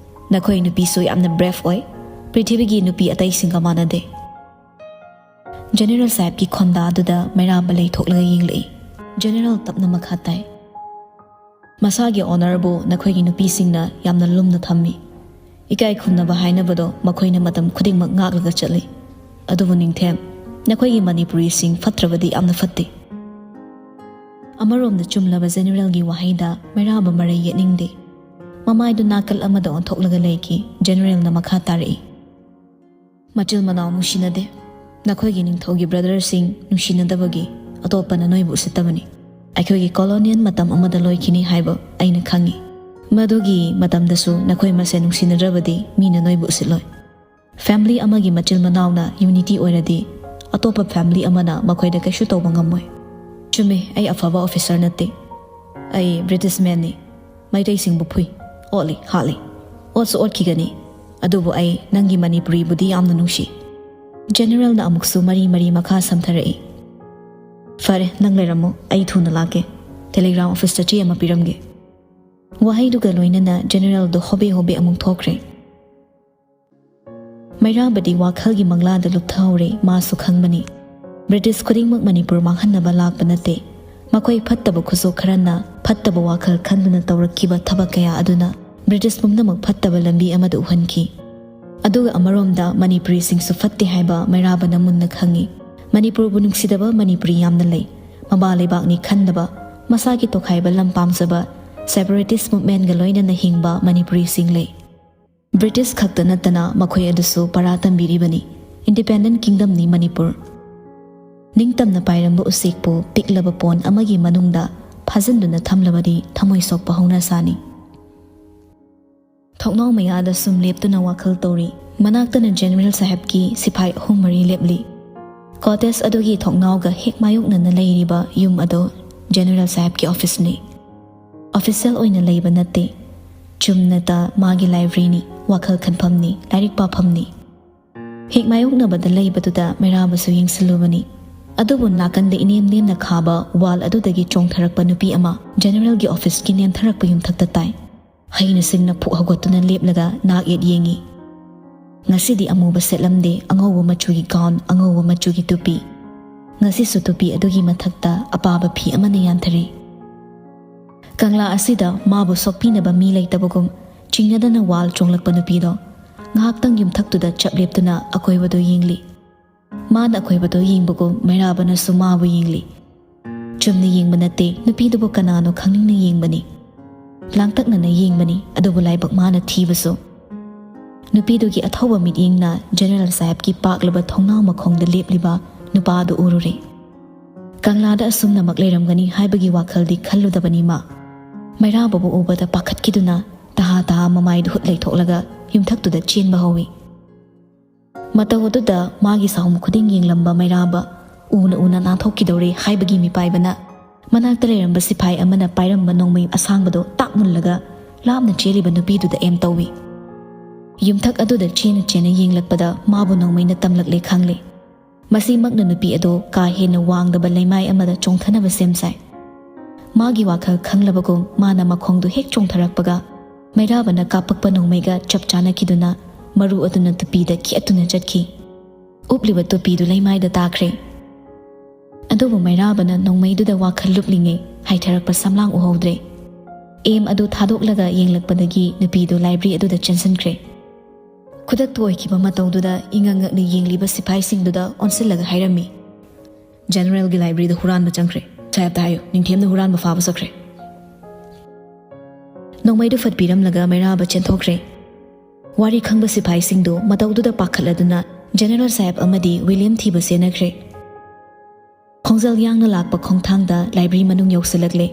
ꯅꯈꯣꯏ ꯅꯨꯄꯤꯁꯨ ꯌꯥꯝꯅ ꯕ꯭ꯔꯦꯐ ꯑꯣꯏ, ꯄ꯭ꯔꯤꯊꯤꯕꯤꯒꯤ ꯅꯨꯄꯤ ꯑꯇꯩꯁꯤꯡꯒ ꯃꯥꯟꯅꯗꯦ꯫" ꯖꯦꯅꯦꯔꯦꯜ ꯁꯥꯍꯦꯕꯀꯤ ꯈꯣꯟꯗꯥ ꯑꯗꯨꯗ ꯃꯩꯔꯥꯕ ꯂꯩꯊꯣꯛꯂꯒ ꯌꯦꯡꯂꯛꯏ꯫ ꯖꯦꯅꯦꯔꯦꯜ ꯇꯞꯅ ꯃꯈꯥ ꯇꯥꯏ꯫ "ꯃꯁꯥꯒꯤ ꯑꯣꯅꯔꯕꯨ ꯅꯈꯣꯏꯒꯤ ꯅꯨꯄꯤꯁꯤꯡꯅ ꯌꯥꯝꯅ ꯂꯨꯝꯅ ꯊꯝꯃꯤ꯫ ꯏꯀꯥꯏ ꯈꯨꯝꯅꯕ ꯍꯥꯏꯅꯕꯗꯣ ꯃꯈꯣꯏꯅ ꯃꯇꯝ ꯈꯨꯗꯤꯡꯃꯛ ꯉꯥꯛꯂꯒ ꯆꯠꯂꯤ꯫ ꯑꯗꯨꯕꯨ ꯅꯤꯡꯊꯦꯝ, ꯅꯈꯣꯏꯒꯤ ꯃꯅꯤꯄꯨꯔꯤꯁꯤꯡ ꯐꯠꯇ꯭ꯔꯕꯗꯤ ꯌꯥꯝꯅ ꯐꯠꯇꯦ꯫" ꯑꯃꯔꯣꯝꯗ ꯆꯨꯝꯂꯕ ꯖꯦꯅꯦꯔꯦꯜꯒꯤ ꯋꯥꯍꯩꯗ ꯃꯩꯔꯥꯕ ꯃꯔꯩ ꯌꯦꯠꯅꯤꯡꯗꯦ꯫ ꯃꯃꯥꯏꯗꯨ ꯅꯥꯀꯜ ꯑꯃꯗ ꯑꯣꯟꯊꯣꯛꯂꯒ ꯂꯩꯈꯤ꯫ ꯖꯦꯅꯦꯔꯦꯜꯅ ꯃꯈꯥ ꯇꯥꯔꯛꯏ꯫ "ꯃꯆꯤꯜ ꯃꯅꯥꯎ ꯅꯨꯡꯁꯤꯅꯗꯦ꯫ ꯅꯈꯣꯏꯒꯤ ꯅꯤꯡꯊꯧꯒꯤ ꯕ꯭ꯔꯗꯔꯁꯤꯡ ꯅꯨꯡꯁꯤꯅꯗꯕꯒꯤ ꯑꯇꯣꯞꯄꯅ ꯅꯣꯏꯕꯨ ꯎꯁꯤꯠꯇꯕꯅꯤ꯫ ꯑꯩꯈꯣꯏꯒꯤ ꯀꯣꯂꯣꯅꯤꯌꯦꯜ ꯃꯇꯝ ꯑꯃꯗ ꯂꯣꯏꯈꯤꯅꯤ ꯍꯥꯏꯕ ꯑꯩꯅ ꯈꯪꯏ꯫ ꯃꯗꯨꯒꯤ ꯃꯇꯝꯗꯁꯨ ꯅꯈꯣꯏ ꯃꯁꯦꯟ ꯅꯨꯡꯁꯤꯅꯗ꯭ꯔꯕꯗꯤ ꯃꯤꯅ ꯅꯣꯏꯕꯨ ꯎꯁꯤꯠꯂꯣꯏ꯫ ꯐꯦꯃꯤꯂꯤ ꯑꯃꯒꯤ ꯃꯆꯤꯜ ꯃꯅꯥꯎꯅ ꯌꯨꯅꯤꯇꯤ ꯑꯣꯏꯔꯗꯤ ꯑꯇꯣꯞꯄ ꯐꯦꯃꯤꯂꯤ ꯑꯃꯅ ꯃꯈꯣꯏꯗ ꯀꯩꯁꯨ ꯇꯧꯕ ꯉꯝꯃꯣꯏ꯫ ꯆꯨꯝꯃꯤ, ꯑꯩ ꯑꯐꯕ ꯑꯣꯐꯤꯁꯔ ꯅꯠꯇꯦ꯫ ꯑꯩ ꯕ꯭ꯔꯤꯇꯤꯁ ꯃꯦꯟꯅꯤ꯫ ꯃꯩꯇꯩꯁꯤꯡꯕꯨ ꯐꯨꯏ, ꯑꯣꯠꯂꯤ, ꯍꯥꯠꯂꯤ꯫ ꯑꯣꯠꯁꯨ ꯑꯣꯠꯈꯤꯒꯅꯤ꯫ ꯑꯗꯨꯕꯨ ꯑꯩ ꯅꯪꯒꯤ ꯃꯅꯤꯄꯨꯔꯤꯕꯨꯗꯤ ꯌꯥꯝꯅ ꯅꯨꯡꯁꯤ꯫" ꯖꯦꯅꯦꯔꯦꯜꯅ ꯑꯃꯨꯛꯁꯨ ꯃꯔꯤ ꯃꯔꯤ ꯃꯈꯥ ꯁꯝꯊꯔꯛꯏ꯫ "ꯐꯔꯦ, ꯅꯪ ꯂꯩꯔꯝꯃꯣ, ꯑꯩ ꯊꯨꯅ ꯂꯥꯛꯀꯦ꯫ ꯇꯦꯂꯤꯒ꯭ꯔꯥꯝ ꯑꯣꯐꯤꯁꯇ ꯆꯦ ꯑꯃ ꯄꯤꯔꯝꯒꯦ꯫" ꯋꯥꯍꯩꯗꯨꯒ ꯂꯣꯏꯅꯅ ꯖꯦꯅꯦꯔꯦꯜꯗꯣ ꯍꯣꯕꯦ ꯍꯣꯕꯦ ꯑꯃꯨꯛ ꯊꯣꯛꯈ꯭ꯔꯦ꯫ ꯃꯩꯔꯥꯕꯗꯤ ꯋꯥꯈꯜꯒꯤ ꯃꯪꯂꯥꯗ ꯂꯨꯞꯊꯍꯧꯔꯦ, ꯃꯥꯁꯨ ꯈꯪꯕꯅꯤ꯫ ꯕ꯭ꯔꯤꯇꯤꯁ ꯈꯨꯗꯤꯡꯃꯛ ꯃꯅꯤꯄꯨꯔ ꯃꯥꯡꯍꯟꯅꯕ ꯂꯥꯛꯄ ꯅꯠꯇꯦ꯫ ꯃꯈꯣꯏ ꯐꯠꯇꯕ ꯈꯨꯠꯁꯨ ꯈꯔꯅ ꯐꯠꯇꯕ ꯋꯥꯈꯜ ꯈꯟꯗꯨꯅ ꯇꯧꯔꯛꯈꯤꯕ ꯊꯕꯛ ꯀꯌꯥ ꯑꯗꯨꯅ ꯕ꯭ꯔꯤꯇꯤꯁ ꯄꯨꯝꯅꯃꯛ ꯐꯠꯇꯕ ꯂꯝꯕꯤ ꯑꯃꯗ ꯎꯍꯟꯈꯤ꯫ ꯑꯗꯨꯒ ꯑꯃꯔꯣꯝꯗ ꯃꯅꯤꯄꯨꯔꯤꯁꯤꯡꯁꯨ ꯐꯠꯇꯦ ꯍꯥꯏꯕ ꯃꯩꯔꯥꯕꯅ ꯃꯨꯟꯅ ꯈꯪꯏ꯫ ꯃꯅꯤꯄꯨꯔꯕꯨ ꯅꯨꯡꯁꯤꯗꯕ ꯃꯅꯤꯄꯨꯔꯤ ꯌꯥꯝꯅ ꯂꯩ꯫ ꯃꯃꯥ ꯂꯩꯕꯥꯛꯅꯤ ꯈꯟꯗꯕ, ꯃꯁꯥꯒꯤ ꯇꯣꯈꯥꯏꯕ ꯂꯝ ꯄꯥꯝꯖꯕ, ꯁꯦꯄꯔꯦꯇꯤꯁ ꯃꯨꯚꯃꯦꯟꯒ ꯂꯣꯏꯅꯅ ꯍꯤꯡꯕ ꯃꯅꯤꯄꯨꯔꯤꯁꯤꯡ ꯂꯩ꯫ ꯕ꯭ꯔꯤꯇꯤꯁ ꯈꯛꯇ ꯅꯠꯇꯅ ꯃꯈꯣꯏ ꯑꯗꯨꯁꯨ ꯄꯔꯥ ꯇꯝꯕꯤꯔꯤꯕꯅꯤ꯫ Independent Kingdomꯅꯤ ꯃꯅꯤꯄꯨꯔ꯫ ꯅꯤꯡꯇꯝꯅ ꯄꯥꯏꯔꯝꯕ ꯎꯆꯦꯛꯄꯨ ꯄꯤꯛꯂꯕ ꯄꯣꯟ ꯑꯃꯒꯤ ꯃꯅꯨꯡꯗ ꯐꯥꯖꯤꯟꯗꯨꯅ ꯊꯝꯂꯕꯗꯤ ꯊꯃꯣꯏ ꯁꯣꯛꯄ ꯍꯧꯅ ꯁꯥꯅꯤ꯫ ꯊꯣꯡꯅꯥꯎ ꯃꯌꯥꯗ ꯁꯨꯝ ꯂꯦꯞꯇꯨꯅ ꯋꯥꯈꯜ ꯇꯧꯔꯤ꯫ ꯃꯅꯥꯛꯇꯅ ꯖꯦꯅꯔꯦꯜ ꯁꯥꯍꯦꯕꯀꯤ ꯁꯤꯐꯥꯏ ꯑꯍꯨꯝ ꯃꯔꯤ ꯂꯦꯞꯂꯤ꯫ ꯀꯣꯇꯦꯖ ꯑꯗꯨꯒꯤ ꯊꯣꯡꯅꯥꯎꯒ ꯍꯦꯛ ꯃꯥꯌꯣꯛꯅꯅ ꯂꯩꯔꯤꯕ ꯌꯨꯝ ꯑꯗꯨ ꯖꯦꯅꯔꯦꯜ ꯁꯥꯍꯦꯕꯀꯤ ꯑꯣꯐꯤꯁꯅꯤ꯫ ꯑꯣꯐꯤꯁꯤꯌꯦꯜ ꯑꯣꯏꯅ ꯂꯩꯕ ꯅꯠꯇꯦ꯫ ꯆꯨꯝꯅꯇ ꯃꯥꯒꯤ ꯂꯥꯏꯕ꯭ꯔꯦꯔꯤꯅꯤ, ꯋꯥꯈꯜ ꯈꯟꯐꯝꯅꯤ, ꯂꯥꯏꯔꯤꯛ ꯄꯥꯐꯝꯅꯤ꯫ ꯍꯦꯛ ꯃꯥꯌꯣꯛꯅꯕꯗ ꯂꯩꯕꯗꯨꯗ ꯃꯩꯔꯥꯕꯁꯨ ꯌꯦꯡꯁꯤꯜꯂꯨꯕꯅꯤ꯫ ꯑꯗꯨꯕꯨ ꯅꯥꯀꯟꯗ ꯏꯅꯦꯝ ꯅꯦꯝꯅ ꯈꯥꯕ ꯋꯥꯜ ꯑꯗꯨꯗꯒꯤ ꯆꯣꯡꯊꯔꯛꯄ ꯅꯨꯄꯤ ꯑꯃ ꯖꯦꯅꯔꯦꯜꯒꯤ ꯑꯣꯐꯤꯁꯀꯤ ꯅꯦꯝꯊꯔꯛꯄ ꯌꯨꯝꯊꯛꯇ ꯇꯥꯏ꯫ ꯍꯩꯅ ꯁꯤꯡꯅ ꯐꯨꯛ ꯍꯧꯒꯠꯇꯨꯅ ꯂꯦꯞꯂꯒ ꯅꯥꯛ ꯌꯦꯠ ꯌꯦꯡꯉꯤ꯫ ꯉꯁꯤꯗꯤ ꯑꯃꯨꯕ ꯁꯦꯠꯂꯝꯗꯦ, ꯑꯉꯧꯕ ꯃꯆꯨꯒꯤ ꯒꯥꯎꯟ, ꯑꯉꯧꯕ ꯃꯆꯨꯒꯤ ꯇꯨꯄꯤ꯫ ꯉꯁꯤꯁꯨ ꯇꯨꯄꯤ ꯑꯗꯨꯒꯤ ꯃꯊꯛꯇ ꯑꯄꯥꯕ ꯐꯤ ꯑꯃꯅ ꯌꯥꯟꯊꯔꯤ꯫ ꯀꯪꯂꯥ ꯑꯁꯤꯗ ꯃꯥꯕꯨ ꯁꯣꯛꯄꯤꯅꯕ ꯃꯤ ꯂꯩꯇꯕꯒꯨꯝ ꯆꯤꯡꯅꯗꯅ ꯋꯥꯜ ꯆꯣꯡꯂꯛꯄ ꯅꯨꯄꯤꯗꯣ ꯉꯥꯏꯍꯥꯛꯇꯪ ꯌꯨꯝꯊꯛꯇꯨꯗ ꯆꯞ ꯂꯦꯞꯇꯨꯅ ꯑꯀꯣꯏꯕꯗꯨ ꯌꯦꯡꯂꯤ꯫ ꯃꯥꯅ ꯑꯀꯣꯏꯕꯗꯨ ꯌꯦꯡꯕꯒꯨꯝ ꯃꯩꯔꯥꯕꯅꯁꯨ ꯃꯥꯕꯨ ꯌꯦꯡꯂꯤ꯫ ꯆꯨꯝꯅ ꯌꯦꯡꯕ ꯅꯠꯇꯦ, ꯅꯨꯄꯤꯗꯨꯕꯨ ꯀꯅꯥꯅꯣ ꯈꯪꯅꯤꯡꯅ ꯌꯦꯡꯕꯅꯤ꯫ ꯂꯥꯡꯇꯛꯅꯅ ꯌꯦꯡꯕꯅꯤ, ꯑꯗꯨꯕꯨ ꯂꯥꯏꯕꯛ ꯃꯥꯅ ꯊꯤꯕꯁꯨ꯫ ꯅꯨꯄꯤꯗꯨꯒꯤ ꯑꯊꯧꯕ ꯃꯤꯠꯌꯦꯡꯅ ꯖꯦꯅꯔꯦꯜ ꯁꯥꯍꯦꯕꯀꯤ ꯄꯥꯛꯂꯕ ꯊꯣꯡꯅꯥꯎ ꯃꯈꯣꯡꯗ ꯂꯦꯞꯂꯤꯕ ꯅꯨꯄꯥꯗꯨ ꯎꯔꯨꯔꯦ꯫ ꯀꯪꯂꯥꯗ ꯑꯁꯨꯝꯅꯃꯛ ꯂꯩꯔꯝꯒꯅꯤ ꯍꯥꯏꯕꯒꯤ ꯋꯥꯈꯜꯗꯤ ꯈꯜꯂꯨꯗꯕꯅꯤ ꯃꯥ꯫ ꯃꯩꯔꯥꯕꯕꯨ ꯎꯕꯗ ꯄꯥꯈꯠꯈꯤꯗꯨꯅ ꯇꯍꯥ ꯇꯍꯥ ꯃꯃꯥꯏꯗꯨ ꯍꯨꯠ ꯂꯩꯊꯣꯛꯂꯒ ꯌꯨꯝꯊꯛꯇꯨꯗ ꯆꯦꯟꯕ ꯍꯧꯏ꯫ ꯃꯇꯧ ꯑꯗꯨꯗ ꯃꯥꯒꯤ ꯁꯥꯍꯨꯝ ꯈꯨꯗꯤꯡ ꯌꯦꯡꯂꯝꯕ ꯃꯩꯔꯥꯕ ꯎꯅ ꯎꯅ ꯅꯥꯟꯊꯣꯛꯈꯤꯗꯧꯔꯦ ꯍꯥꯏꯕꯒꯤ ꯃꯤꯄꯥꯏꯕꯅ ꯃꯅꯥꯛꯇ ꯂꯩꯔꯝꯕ ꯁꯤꯐꯥꯏ ꯑꯃꯅ ꯄꯥꯏꯔꯝꯕ ꯅꯣꯡꯃꯩ ꯑꯁꯥꯡꯕꯗꯣ ꯇꯥꯛ ꯃꯨꯜꯂꯒ ꯂꯥꯞꯅ ꯆꯦꯜꯂꯤꯕ ꯅꯨꯄꯤꯗꯨꯗ ꯑꯦꯝ ꯇꯧꯏ꯫ ꯌꯨꯝꯊꯛ ꯑꯗꯨꯗ ꯆꯦꯟꯅ ꯆꯦꯟꯅ ꯌꯦꯡꯂꯛꯄꯗ ꯃꯥꯕꯨ ꯅꯣꯡꯃꯩꯅ ꯇꯝꯂꯛꯂꯦ ꯈꯪꯂꯦ꯫ ꯃꯁꯤꯃꯛꯅ ꯅꯨꯄꯤ ꯑꯗꯨ ꯀꯥ ꯍꯦꯟꯅ ꯋꯥꯡꯗꯕ ꯂꯩꯃꯥꯏ ꯑꯃꯗ ꯆꯣꯡꯊꯅꯕ ꯁꯦꯝ ꯁꯥꯏ꯫ ꯃꯥꯒꯤ ꯋꯥꯈꯜ ꯈꯪꯂꯕꯒꯨꯝ ꯃꯥꯅ ꯃꯈꯣꯡꯗꯨ ꯍꯦꯛ ꯆꯣꯡꯊꯔꯛꯄꯒ ꯃꯩꯔꯥꯕꯅ ꯀꯥꯞꯄꯛꯄ ꯅꯣꯡꯃꯩꯒ ꯆꯞ ꯆꯥꯅꯈꯤꯗꯨꯅ ꯃꯔꯨ ꯑꯗꯨꯅ ꯇꯨꯄꯤꯗ ꯈꯦꯠꯇꯨꯅ ꯆꯠꯈꯤ꯫ ꯎꯞꯂꯤꯕ ꯇꯨꯄꯤꯗꯨ ꯂꯩꯃꯥꯏꯗ ꯇꯥꯈ꯭ꯔꯦ꯫ ꯑꯗꯨꯕꯨ ꯃꯩꯔꯥꯕꯅ ꯅꯣꯡꯃꯩꯗꯨꯗ ꯋꯥꯈꯜ ꯂꯨꯞꯂꯤꯉꯩ ꯍꯥꯏꯊꯔꯛꯄ ꯁꯝꯂꯥꯡ ꯎꯍꯧꯗ꯭ꯔꯦ꯫ ꯑꯦꯝ ꯑꯗꯨ ꯊꯥꯗꯣꯛꯂꯒ ꯌꯦꯡꯂꯛꯄꯗꯒꯤ ꯅꯨꯄꯤꯗꯨ ꯂꯥꯏꯕ꯭ꯔꯦꯔꯤ ꯑꯗꯨꯗ ꯆꯦꯟꯁꯤꯟꯈ꯭ꯔꯦ꯫ ꯈꯨꯗꯛꯇ ꯑꯣꯏꯈꯤꯕ ꯃꯇꯧꯗꯨꯗ ꯏꯉꯛ ꯉꯛꯅ ꯌꯦꯡꯂꯤꯕ ꯁꯤꯐꯥꯏꯁꯤꯡꯗꯨꯗ ꯑꯣꯟꯁꯤꯜꯂꯒ ꯍꯥꯏꯔꯝꯃꯤ, "ꯖꯦꯅꯔꯦꯜꯒꯤ ꯂꯥꯏꯕ꯭ꯔꯦꯔꯤꯗ ꯍꯨꯔꯥꯟꯕ ꯆꯪꯈ꯭ꯔꯦ꯫ ꯁꯥꯍꯦꯕꯇ ꯍꯥꯏꯌꯨ, ꯅꯤꯡꯊꯦꯝꯅ ꯍꯨꯔꯥꯟꯕ ꯐꯥꯕ ꯆꯠꯈ꯭ꯔꯦ꯫" ꯅꯣꯡꯃꯩꯗꯨ ꯐꯠ ꯄꯤꯔꯝꯂꯒ ꯃꯩꯔꯥꯕ ꯆꯦꯟꯊꯣꯛꯈ꯭ꯔꯦ꯫ ꯋꯥꯔꯤ ꯈꯪꯕ ꯁꯤꯐꯥꯏꯁꯤꯡꯗꯨ ꯃꯇꯧꯗꯨꯗ ꯄꯥꯈꯠꯂꯗꯨꯅ ꯖꯦꯅꯦꯔꯦꯜ ꯁꯥꯍꯦꯕ ꯑꯃꯗꯤ ꯋꯤꯂꯤꯌꯝ ꯊꯤꯕ ꯆꯦꯟꯅꯈ꯭ꯔꯦ꯫ ꯈꯣꯡꯖꯦꯜ ꯌꯥꯡꯅ ꯂꯥꯛꯄ ꯈꯣꯡꯊꯥꯡꯗ ꯂꯥꯏꯕ꯭ꯔꯤ ꯃꯅꯨꯡ ꯌꯧꯁꯤꯜꯂꯛꯂꯦ꯫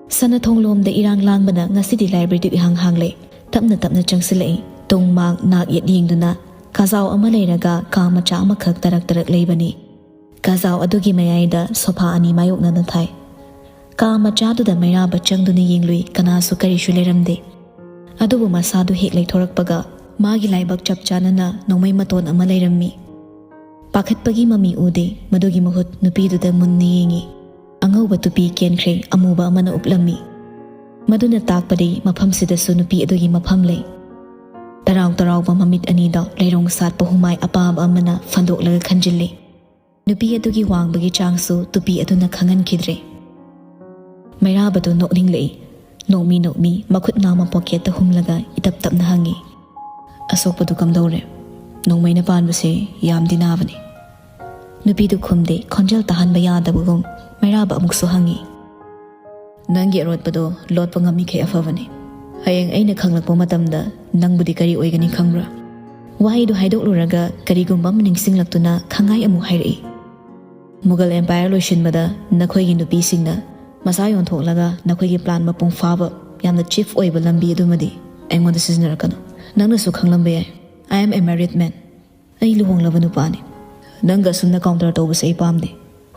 ꯁꯅꯥꯊꯣꯡ ꯂꯣꯝꯗ ꯏꯔꯥꯡ ꯂꯥꯡꯕꯅ ꯉꯁꯤꯗꯤ ꯂꯥꯏꯕ꯭ꯔꯤꯗꯨ ꯏꯍꯥꯡ ꯍꯥꯡꯂꯦ꯫ ꯇꯞꯅ ꯇꯞꯅ ꯆꯪꯁꯤꯜꯂꯛꯏ꯫ ꯇꯨꯡ ꯃꯥꯡ ꯅꯥꯛ ꯌꯦꯠ ꯌꯦꯡꯗꯨꯅ ꯀꯥꯖꯥꯎ ꯑꯃ ꯂꯩꯔꯒ ꯀꯥ ꯃꯆꯥ ꯑꯃꯈꯛ ꯇꯔꯛ ꯇꯔꯛ ꯂꯩꯕꯅꯤ꯫ ꯀꯥꯖꯥꯎ ꯑꯗꯨꯒꯤ ꯃꯌꯥꯏꯗ ꯁꯣꯐꯥ ꯑꯅꯤ ꯃꯥꯌꯣꯛꯅꯅ ꯊꯥꯏ꯫ ꯀꯥ ꯃꯆꯥꯗꯨꯗ ꯃꯩꯔꯥꯕ ꯆꯪꯗꯨꯅ ꯌꯦꯡꯂꯨꯏ, ꯀꯅꯥꯁꯨ ꯀꯔꯤꯁꯨ ꯂꯩꯔꯝꯗꯦ꯫ ꯑꯗꯨꯕꯨ ꯃꯁꯥꯗꯨ ꯍꯦꯛ ꯂꯩꯊꯣꯔꯛꯄꯒ ꯃꯥꯒꯤ ꯂꯥꯏꯕꯛ ꯆꯞ ꯆꯥꯅꯅ ꯅꯣꯡꯃꯩ ꯃꯇꯣꯟ ꯑꯃ ꯂꯩꯔꯝꯃꯤ꯫ ꯄꯥꯈꯠꯄꯒꯤ ꯃꯃꯤ ꯎꯗꯦ, ꯃꯗꯨꯒꯤ ꯃꯍꯨꯠ ꯅꯨꯄꯤꯗꯨꯗ ꯃꯨꯟꯅ ꯌꯦꯡꯉꯤ꯫ ꯑꯉꯧꯕ ꯇꯨꯄꯤ ꯀꯦꯟꯈ꯭ꯔꯦ, ꯑꯃꯨꯕ ꯑꯃꯅ ꯎꯞꯂꯝꯃꯤ꯫ ꯃꯗꯨꯅ ꯇꯥꯛꯄꯗꯤ ꯃꯐꯝꯁꯤꯗꯁꯨ ꯅꯨꯄꯤ ꯑꯗꯨꯒꯤ ꯃꯐꯝ ꯂꯩ꯫ ꯇꯔꯥꯎ ꯇꯔꯥꯎꯕ ꯃꯃꯤꯠ ꯑꯅꯤꯗ ꯂꯩꯔꯣꯡ ꯁꯥꯠꯄ ꯍꯨꯃꯥꯏ ꯑꯄꯥꯕ ꯑꯃꯅ ꯐꯟꯗꯣꯛꯂꯒ ꯈꯟꯖꯤꯜꯂꯤ꯫ ꯅꯨꯄꯤ ꯑꯗꯨꯒꯤ ꯋꯥꯡꯕꯒꯤ ꯆꯥꯡꯁꯨ ꯇꯨꯄꯤ ꯑꯗꯨꯅ ꯈꯪꯍꯟꯈꯤꯗ꯭ꯔꯦ꯫ ꯃꯩꯔꯥꯕꯗꯨ ꯅꯣꯛꯅꯤꯡꯂꯛꯏ꯫ ꯅꯣꯛꯃꯤ ꯅꯣꯛꯃꯤ ꯃꯈꯨꯠ ꯅꯥꯝꯃ ꯄꯣꯀꯦꯠꯇ ꯍꯨꯝꯂꯒ ꯏꯇꯞ ꯇꯞꯅ ꯍꯪꯉꯤ, "ꯑꯁꯣꯛꯄꯗꯨ ꯀꯝꯗꯧꯔꯦ? ꯅꯣꯡꯃꯩꯅ ꯄꯥꯟꯕꯁꯦ ꯌꯥꯝꯗꯤ ꯅꯥꯕꯅꯤ꯫" ꯅꯨꯄꯤꯗꯨ ꯈꯨꯝꯗꯦ, ꯈꯣꯟꯖꯦꯜ ꯇꯥꯍꯟꯕ ꯌꯥꯗꯕꯒꯨꯝ꯫ ꯃꯩꯔꯥꯕ ꯑꯃꯨꯛꯁꯨ ꯍꯪꯉꯤ, "ꯅꯪꯒꯤ ꯑꯔꯣꯠꯄꯗꯣ ꯂꯣꯠꯄ ꯉꯝꯃꯤꯈꯩ ꯑꯐꯕꯅꯤ꯫ ꯍꯌꯦꯡ ꯑꯩꯅ ꯈꯪꯂꯛꯄ ꯃꯇꯝꯗ ꯅꯪꯕꯨꯗꯤ ꯀꯔꯤ ꯑꯣꯏꯒꯅꯤ ꯈꯪꯕ꯭ꯔꯥ?" ꯋꯥꯍꯩꯗꯨ ꯍꯥꯏꯗꯣꯛꯂꯨꯔꯒ ꯀꯔꯤꯒꯨꯝꯕ ꯑꯃ ꯅꯤꯡꯁꯤꯡꯂꯛꯇꯨꯅ ꯈꯪꯉꯥꯏ ꯑꯃꯨꯛ ꯍꯥꯏꯔꯛꯏ, "ꯃꯨꯒꯜ ꯑꯦꯝꯄꯥꯌꯔ ꯂꯣꯏꯁꯤꯟꯕꯗ ꯅꯈꯣꯏꯒꯤ ꯅꯨꯄꯤꯁꯤꯡꯅ ꯃꯆꯥ ꯌꯣꯟꯊꯣꯛꯂꯒ ꯅꯈꯣꯏꯒꯤ ꯄ꯭ꯂꯥꯟ ꯃꯄꯨꯡ ꯐꯥꯕ, ꯌꯥꯝꯅ ꯆꯤꯐ ꯑꯣꯏꯕ ꯂꯝꯕꯤ ꯑꯗꯨꯃꯗꯤ ꯑꯩꯉꯣꯟꯗ ꯁꯤꯖꯤꯟꯅꯔꯛꯀꯅꯨ꯫ ꯅꯪꯅꯁꯨ ꯈꯪꯂꯝꯕ ꯌꯥꯏ, I am a married man꯫ ꯑꯩ ꯂꯨꯍꯣꯡꯂꯕ ꯅꯨꯄꯥꯅꯤ꯫ ꯅꯪꯒ ꯑꯁꯨꯝꯅ ꯀꯥꯎꯟꯇꯔ ꯇꯧꯕꯁꯦ ꯑꯩ ꯄꯥꯝꯗꯦ꯫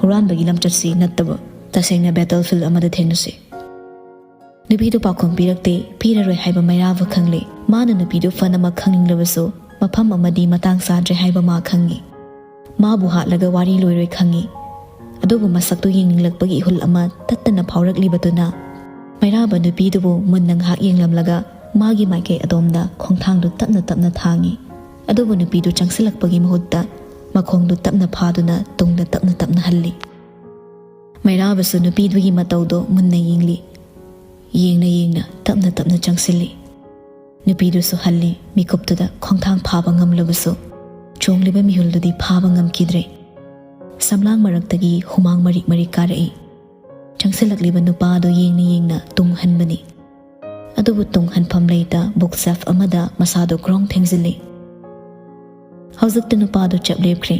ꯍꯨꯔꯥꯟꯕꯒꯤ ꯂꯝꯆꯠꯁꯤ ꯅꯠꯇꯕ, ꯇꯁꯦꯡꯅ ꯕꯦꯇꯜ ꯐꯤꯜꯗ ꯑꯃꯗ ꯊꯦꯡꯅꯁꯤ꯫" ꯅꯨꯄꯤꯗꯨ ꯄꯥꯎꯈꯨꯝ ꯄꯤꯔꯛꯇꯦ꯫ ꯄꯤꯔꯔꯣꯏ ꯍꯥꯏꯕ ꯃꯩꯔꯥꯕ ꯈꯪꯂꯦ꯫ ꯃꯥꯅ ꯅꯨꯄꯤꯗꯨ ꯐꯅꯃꯛ ꯈꯪꯅꯤꯡꯂꯕꯁꯨ ꯃꯐꯝ ꯑꯃꯗꯤ ꯃꯇꯥꯡ ꯆꯥꯗ꯭ꯔꯦ ꯍꯥꯏꯕ ꯃꯥ ꯈꯪꯉꯤ꯫ ꯃꯥꯕꯨ ꯍꯥꯠꯂꯒ ꯋꯥꯔꯤ ꯂꯣꯏꯔꯣꯏ ꯈꯪꯉꯤ꯫ ꯑꯗꯨꯕꯨ ꯃꯁꯛꯇꯨ ꯌꯦꯡꯅꯤꯡꯂꯛꯄꯒꯤ ꯏꯍꯨꯜ ꯑꯃ ꯇꯠꯇꯅ ꯐꯥꯎꯔꯛꯂꯤꯕꯗꯨꯅ ꯃꯩꯔꯥꯕ ꯅꯨꯄꯤꯗꯨꯕꯨ ꯃꯨꯟꯅ ꯉꯥꯏꯍꯥꯛ ꯌꯦꯡꯂꯝꯂꯒ ꯃꯥꯒꯤ ꯃꯥꯏꯀꯩ ꯑꯗꯣꯝꯗ ꯈꯣꯡꯊꯥꯡꯗꯨ ꯇꯞꯅ ꯇꯞꯅ ꯊꯥꯡꯉꯤ꯫ ꯑꯗꯨꯕꯨ ꯅꯨꯄꯤꯗꯨ ꯆꯪꯁꯤꯜꯂꯛꯄꯒꯤ ꯃꯍꯨꯠꯇ ꯃꯈꯣꯡꯗꯨ ꯇꯞꯅ ꯐꯥꯗꯨꯅ ꯇꯨꯡꯗ ꯇꯞꯅ ꯇꯞꯅ ꯍꯜꯂꯤ꯫ ꯃꯩꯔꯥꯕꯁꯨ ꯅꯨꯄꯤꯗꯨꯒꯤ ꯃꯇꯧꯗꯣ ꯃꯨꯟꯅ ꯌꯦꯡꯂꯤ꯫ ꯌꯦꯡꯅ ꯌꯦꯡꯅ ꯇꯞꯅ ꯇꯞꯅ ꯆꯪꯁꯤꯜꯂꯤ꯫ ꯅꯨꯄꯤꯗꯨꯁꯨ ꯍꯜꯂꯤ꯫ ꯃꯤꯀꯨꯞꯇꯨꯗ ꯈꯣꯡꯊꯥꯡ ꯐꯥꯕ ꯉꯝꯂꯕꯁꯨ ꯆꯣꯡꯂꯤꯕ ꯃꯤꯍꯨꯜꯗꯨꯗꯤ ꯐꯥꯕ ꯉꯝꯈꯤꯗ꯭ꯔꯦ꯫ ꯁꯝꯂꯥꯡ ꯃꯔꯛꯇꯒꯤ ꯍꯨꯃꯥꯡ ꯃꯔꯤꯛ ꯃꯔꯤꯛ ꯀꯥꯔꯛꯏ꯫ ꯆꯪꯁꯤꯜꯂꯛꯂꯤꯕ ꯅꯨꯄꯥꯗꯨ ꯌꯦꯡꯅ ꯌꯦꯡꯅ ꯇꯨꯡ ꯍꯟꯕꯅꯤ꯫ ꯑꯗꯨꯕꯨ ꯇꯨꯡ ꯍꯟꯐꯝ ꯂꯩꯇ ꯕꯨꯛ ꯁꯦꯜꯐ ꯑꯃꯗ ꯃꯁꯥꯗꯨ ꯒ꯭ꯔꯣꯡ ꯊꯦꯡꯖꯤꯜꯂꯤ꯫ ꯍꯧꯖꯤꯛꯇ ꯅꯨꯄꯥꯗꯨ ꯆꯞ ꯂꯦꯞꯈ꯭ꯔꯦ꯫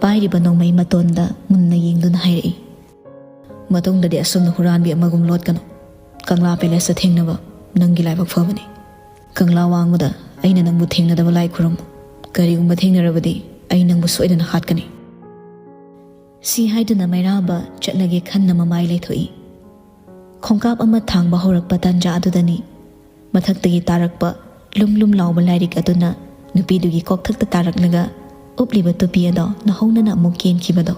ꯄꯥꯏꯔꯤꯕ ꯅꯣꯡꯃꯩ ꯃꯇꯣꯟꯗ ꯃꯨꯟꯅ ꯌꯦꯡꯗꯨꯅ ꯍꯥꯏꯔꯛꯏ, "ꯃꯇꯨꯡꯗꯗꯤ ꯑꯁꯨꯝꯅ ꯍꯨꯔꯥꯟꯕꯤ ꯑꯃꯒꯨꯝ ꯂꯣꯠꯀꯅꯨ꯫ ꯀꯪꯂꯥ ꯄꯦꯂꯦꯁꯇ ꯊꯦꯡꯅꯕ ꯅꯪꯒꯤ ꯂꯥꯏꯕꯛ ꯐꯕꯅꯤ꯫ ꯀꯪꯂꯥ ꯋꯥꯡꯃꯗ ꯑꯩꯅ ꯅꯪꯕꯨ ꯊꯦꯡꯅꯗꯕ ꯂꯥꯏ ꯈꯨꯔꯨꯝꯃꯨ꯫ ꯀꯔꯤꯒꯨꯝꯕ ꯊꯦꯡꯅꯔꯕꯗꯤ ꯑꯩ ꯅꯪꯕꯨ ꯁꯣꯏꯗꯅ ꯍꯥꯠꯀꯅꯤ"꯫ ꯁꯤ ꯍꯥꯏꯗꯨꯅ ꯃꯩꯔꯥꯕ ꯆꯠꯂꯒꯦ ꯈꯟꯅ ꯃꯃꯥꯏ ꯂꯩꯊꯣꯛꯏ꯫ ꯈꯣꯡꯀꯥꯞ ꯑꯃ ꯊꯥꯡꯕ ꯍꯧꯔꯛꯄ ꯇꯥꯟꯖꯥ ꯑꯗꯨꯗꯅꯤ ꯃꯊꯛꯇꯒꯤ ꯇꯥꯔꯛꯄ ꯂꯨꯝ ꯂꯨꯝ ꯂꯥꯎꯕ ꯂꯥꯏꯔꯤꯛ ꯑꯗꯨꯅ ꯅꯨꯄꯤꯗꯨꯒꯤ ꯀꯣꯛꯊꯛꯇ ꯇꯥꯔꯛꯂꯒ ꯎꯞꯂꯤꯕ ꯇꯨꯄꯤ ꯑꯗꯣ ꯅꯧꯍꯧꯅꯅ ꯑꯃꯨꯛ ꯀꯦꯟꯈꯤꯕꯗꯣ꯫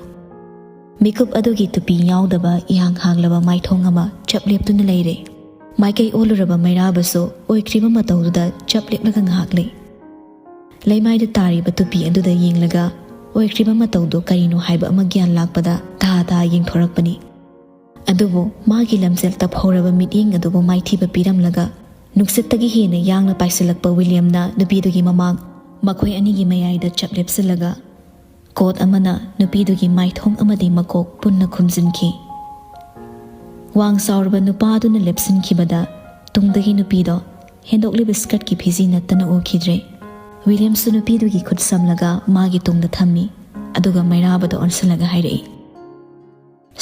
ꯃꯤꯀꯨꯞ ꯑꯗꯨꯒꯤ ꯇꯨꯄꯤ ꯌꯥꯎꯗꯕ ꯏꯍꯥꯡ ꯍꯥꯡꯂꯕ ꯃꯥꯏꯊꯣꯡ ꯑꯃ ꯆꯞ ꯂꯦꯞꯇꯨꯅ ꯂꯩꯔꯦ꯫ ꯃꯥꯏꯀꯩ ꯑꯣꯜꯂꯨꯔꯕ ꯃꯩꯔꯥꯕꯁꯨ ꯑꯣꯏꯈ꯭ꯔꯤꯕ ꯃꯇꯧꯗꯨꯗ ꯆꯞ ꯂꯦꯞꯂꯒ ꯉꯥꯏꯍꯥꯛ ꯂꯩ꯫ ꯂꯩꯃꯥꯏꯗ ꯇꯥꯔꯤꯕ ꯇꯨꯄꯤ ꯑꯗꯨꯗ ꯌꯦꯡꯂꯒ ꯑꯣꯏꯈ꯭ꯔꯤꯕ ꯃꯇꯧꯗꯨ ꯀꯔꯤꯅꯣ ꯍꯥꯏꯕ ꯑꯃ ꯒ꯭ꯌꯥꯟ ꯂꯥꯛꯄꯗ ꯇꯥ ꯇꯥ ꯌꯦꯡꯊꯣꯔꯛꯄꯅꯤ꯫ ꯑꯗꯨꯕꯨ ꯃꯥꯒꯤ ꯂꯝꯖꯦꯜ ꯇꯞꯍꯧꯔꯕ ꯃꯤꯠꯌꯦꯡ ꯑꯗꯨꯕꯨ ꯃꯥꯏꯊꯤꯕ ꯄꯤꯔꯝꯂꯒ ꯅꯨꯡꯁꯤꯠꯇꯒꯤ ꯍꯦꯟꯅ ꯌꯥꯡꯅ ꯄꯥꯏꯁꯤꯜꯂꯛꯄ ꯋꯤꯂꯤꯌꯝꯅ ꯅꯨꯄꯤꯗꯨꯒꯤ ꯃꯃꯥꯡ ꯃꯈꯣꯏ ꯑꯅꯤꯒꯤ ꯃꯌꯥꯏꯗ ꯆꯞ ꯂꯦꯞꯁꯤꯜꯂꯒ ꯀꯣꯠ ꯑꯃꯅ ꯅꯨꯄꯤꯗꯨꯒꯤ ꯃꯥꯏꯊꯣꯡ ꯑꯃꯗꯤ ꯃꯀꯣꯛ ꯄꯨꯟꯅ ꯈꯨꯝꯖꯤꯟꯈꯤ꯫ ꯋꯥꯡ ꯆꯥꯎꯔꯕ ꯅꯨꯄꯥ ꯑꯗꯨꯅ ꯂꯦꯞꯁꯤꯟꯈꯤꯕꯗ ꯇꯨꯡꯗꯒꯤ ꯅꯨꯄꯤꯗꯣ ꯍꯦꯟꯗꯣꯛꯂꯤꯕ ꯁ꯭ꯀꯔꯠꯀꯤ ꯐꯤꯖꯤ ꯅꯠꯇꯅ ꯎꯈꯤꯗ꯭ꯔꯦ꯫ ꯋꯤꯂꯤꯌꯝꯁꯨ ꯅꯨꯄꯤꯗꯨꯒꯤ ꯈꯨꯠ ꯁꯝꯂꯒ ꯃꯥꯒꯤ ꯇꯨꯡꯗ ꯊꯝꯃꯤ, ꯑꯗꯨꯒ ꯃꯩꯔꯥꯕꯗ ꯑꯣꯟꯁꯤꯜꯂꯒ ꯍꯥꯏꯔꯛꯏ,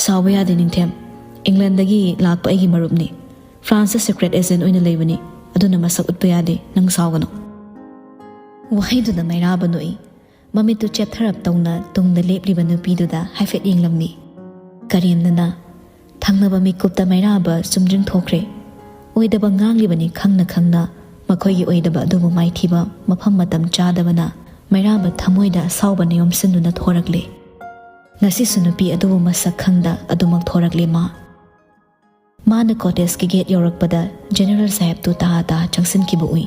"ꯁꯥꯎꯕ ꯌꯥꯗꯦ ꯅꯤꯡꯊꯦꯝ꯫ ꯏꯪꯂꯦꯟꯗꯒꯤ ꯂꯥꯛꯄ ꯑꯩꯒꯤ ꯃꯔꯨꯞꯅꯤ꯫ ꯐ꯭ꯔꯥꯟꯁꯇ ꯁꯤꯀ꯭ꯔꯦꯠ ꯑꯦꯖꯦꯟ ꯑꯣꯏꯅ ꯂꯩꯕꯅꯤ꯫ ꯑꯗꯨꯅ ꯃꯁꯛ ꯎꯠꯄ ꯌꯥꯗꯦ꯫ ꯅꯪ ꯁꯥꯎꯒꯅꯨ"꯫ ꯋꯥꯍꯩꯗꯨꯅ ꯃꯩꯔꯥꯕ ꯅꯣꯛꯏ꯫ ꯃꯃꯤꯠꯇꯨ ꯆꯦꯞꯊꯔꯞ ꯇꯧꯅ ꯇꯨꯡꯗ ꯂꯦꯞꯂꯤꯕ ꯅꯨꯄꯤꯗꯨꯗ ꯍꯥꯏꯐꯦꯠ ꯌꯦꯡꯂꯝꯃꯤ꯫ ꯀꯔꯦꯝꯅꯅ ꯊꯪꯅꯕ ꯃꯤꯀꯨꯞꯇ ꯃꯩꯔꯥꯕ ꯆꯨꯝꯗ꯭ꯔꯤꯡ ꯊꯣꯛꯈ꯭ꯔꯦ꯫ ꯑꯣꯏꯗꯕ ꯉꯥꯡꯂꯤꯕꯅꯤ ꯈꯪꯅ ꯈꯪꯅ ꯃꯈꯣꯏꯒꯤ ꯑꯣꯏꯗꯕ ꯑꯗꯨꯕꯨ ꯃꯥꯏꯊꯤꯕ ꯃꯐꯝ ꯃꯇꯝ ꯆꯥꯗꯕꯅ ꯃꯩꯔꯥꯕ ꯊꯃꯣꯏꯗ ꯑꯁꯥꯎꯕꯅ ꯌꯣꯝꯁꯤꯟꯗꯨꯅ ꯊꯣꯔꯛꯂꯦ꯫ ꯉꯁꯤꯁꯨ ꯅꯨꯄꯤ ꯑꯗꯨꯕꯨ ꯃꯁꯛ ꯈꯪꯗ ꯑꯗꯨꯃꯛ ꯊꯣꯔꯛꯂꯦ ꯃꯥ꯫ ꯃꯥꯅ ꯀꯣꯇꯦꯖꯀꯤ ꯒꯦꯠ ꯌꯧꯔꯛꯄꯗ ꯖꯦꯅꯦꯔꯦꯜ ꯁꯥꯍꯦꯕꯇꯨ ꯇꯥ ꯇꯥ ꯆꯪꯁꯤꯟꯈꯤꯕ ꯎꯏ꯫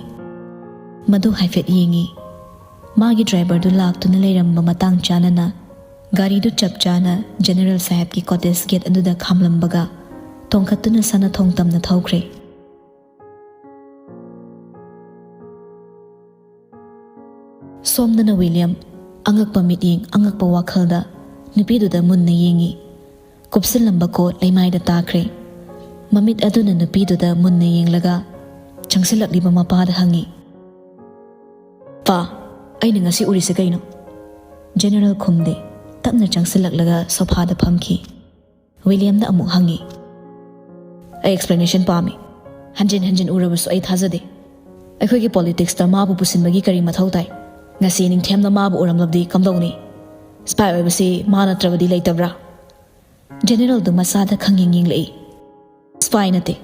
ꯃꯗꯨ ꯍꯥꯏꯐꯦꯠ ꯌꯦꯡꯉꯤ꯫ ꯃꯥꯒꯤ ꯗ꯭ꯔꯥꯏꯚꯔꯗꯨ ꯂꯥꯛꯇꯨꯅ ꯂꯩꯔꯝꯕ ꯃꯇꯥꯡ ꯆꯥꯅꯅ ꯒꯥꯔꯤꯗꯨ ꯆꯞ ꯆꯥꯅ ꯖꯦꯅꯦꯔꯦꯜ ꯁꯥꯍꯦꯕꯀꯤ ꯀꯣꯇꯦꯖ ꯒꯦꯠ ꯑꯗꯨꯗ ꯈꯥꯝꯂꯝꯕꯒ ꯇꯣꯡꯈꯠꯇꯨꯅ ꯁꯥꯟꯅ ꯊꯣꯡ ꯇꯝꯅ ꯊꯧꯈ꯭ꯔꯦ꯫ ꯁꯣꯝꯗꯅ ꯋꯤꯂꯤꯌꯝ ꯑꯉꯛꯄ ꯃꯤꯠꯌꯦꯡ, ꯑꯉꯛꯄ ꯋꯥꯈꯜꯗ ꯅꯨꯄꯤꯗꯨꯗ ꯃꯨꯟꯅ ꯌꯦꯡꯉꯤ꯫ ꯀꯨꯞꯁꯤꯜꯂꯝꯕ ꯀꯣꯠ ꯂꯩꯃꯥꯏꯗ ꯇꯥꯈ꯭ꯔꯦ꯫ ꯃꯃꯤꯠ ꯑꯗꯨꯅ ꯅꯨꯄꯤꯗꯨꯗ ꯃꯨꯟꯅ ꯌꯦꯡꯂꯒ ꯆꯪꯁꯤꯜꯂꯛꯂꯤꯕ ꯃꯄꯥꯗ ꯍꯪꯉꯤ, "ꯄꯥ, "ꯑꯩꯅ ꯉꯁꯤ ꯎꯔꯤꯁꯦ ꯀꯩꯅꯣ?" ꯖꯦꯅꯔꯦꯜ ꯈꯨꯝꯗꯦ꯫ ꯇꯞꯅ ꯆꯪꯁꯤꯜꯂꯛꯂꯒ ꯁꯣꯐꯥꯗ ꯐꯝꯈꯤ꯫ ꯋꯤꯂꯤꯌꯝꯗ ꯑꯃꯨꯛ ꯍꯪꯉꯤ, "ꯑꯩ ꯑꯦꯛꯁꯄ꯭ꯂꯦꯅꯦꯁꯟ ꯄꯥꯝꯃꯤ꯫ ꯍꯟꯖꯤꯟ ꯍꯟꯖꯤꯟ ꯎꯔꯕꯁꯨ ꯑꯩ ꯊꯥꯖꯗꯦ꯫ ꯑꯩꯈꯣꯏꯒꯤ ꯄꯣꯂꯤꯇꯤꯛꯁꯇ ꯃꯥꯕꯨ ꯄꯨꯁꯤꯟꯕꯒꯤ ꯀꯔꯤ ꯃꯊꯧ ꯇꯥꯏ? ꯉꯁꯤ ꯅꯤꯡꯊꯦꯝꯅ ꯃꯥꯕꯨ ꯎꯔꯝꯂꯕꯗꯤ ꯀꯝꯗꯧꯅꯤ? ꯁ꯭ꯄꯥꯏ ꯑꯣꯏꯕꯁꯤ ꯃꯥ ꯅꯠꯇ꯭ꯔꯕꯗꯤ ꯂꯩꯇꯕ꯭ꯔꯥ?" ꯖꯦꯅꯔꯦꯜꯗꯨ ꯃꯁꯥꯗ ꯈꯪꯌꯦꯡ ꯌꯦꯡꯂꯛꯏ꯫ "ꯁ꯭ꯄꯥꯏ ꯅꯠꯇꯦ,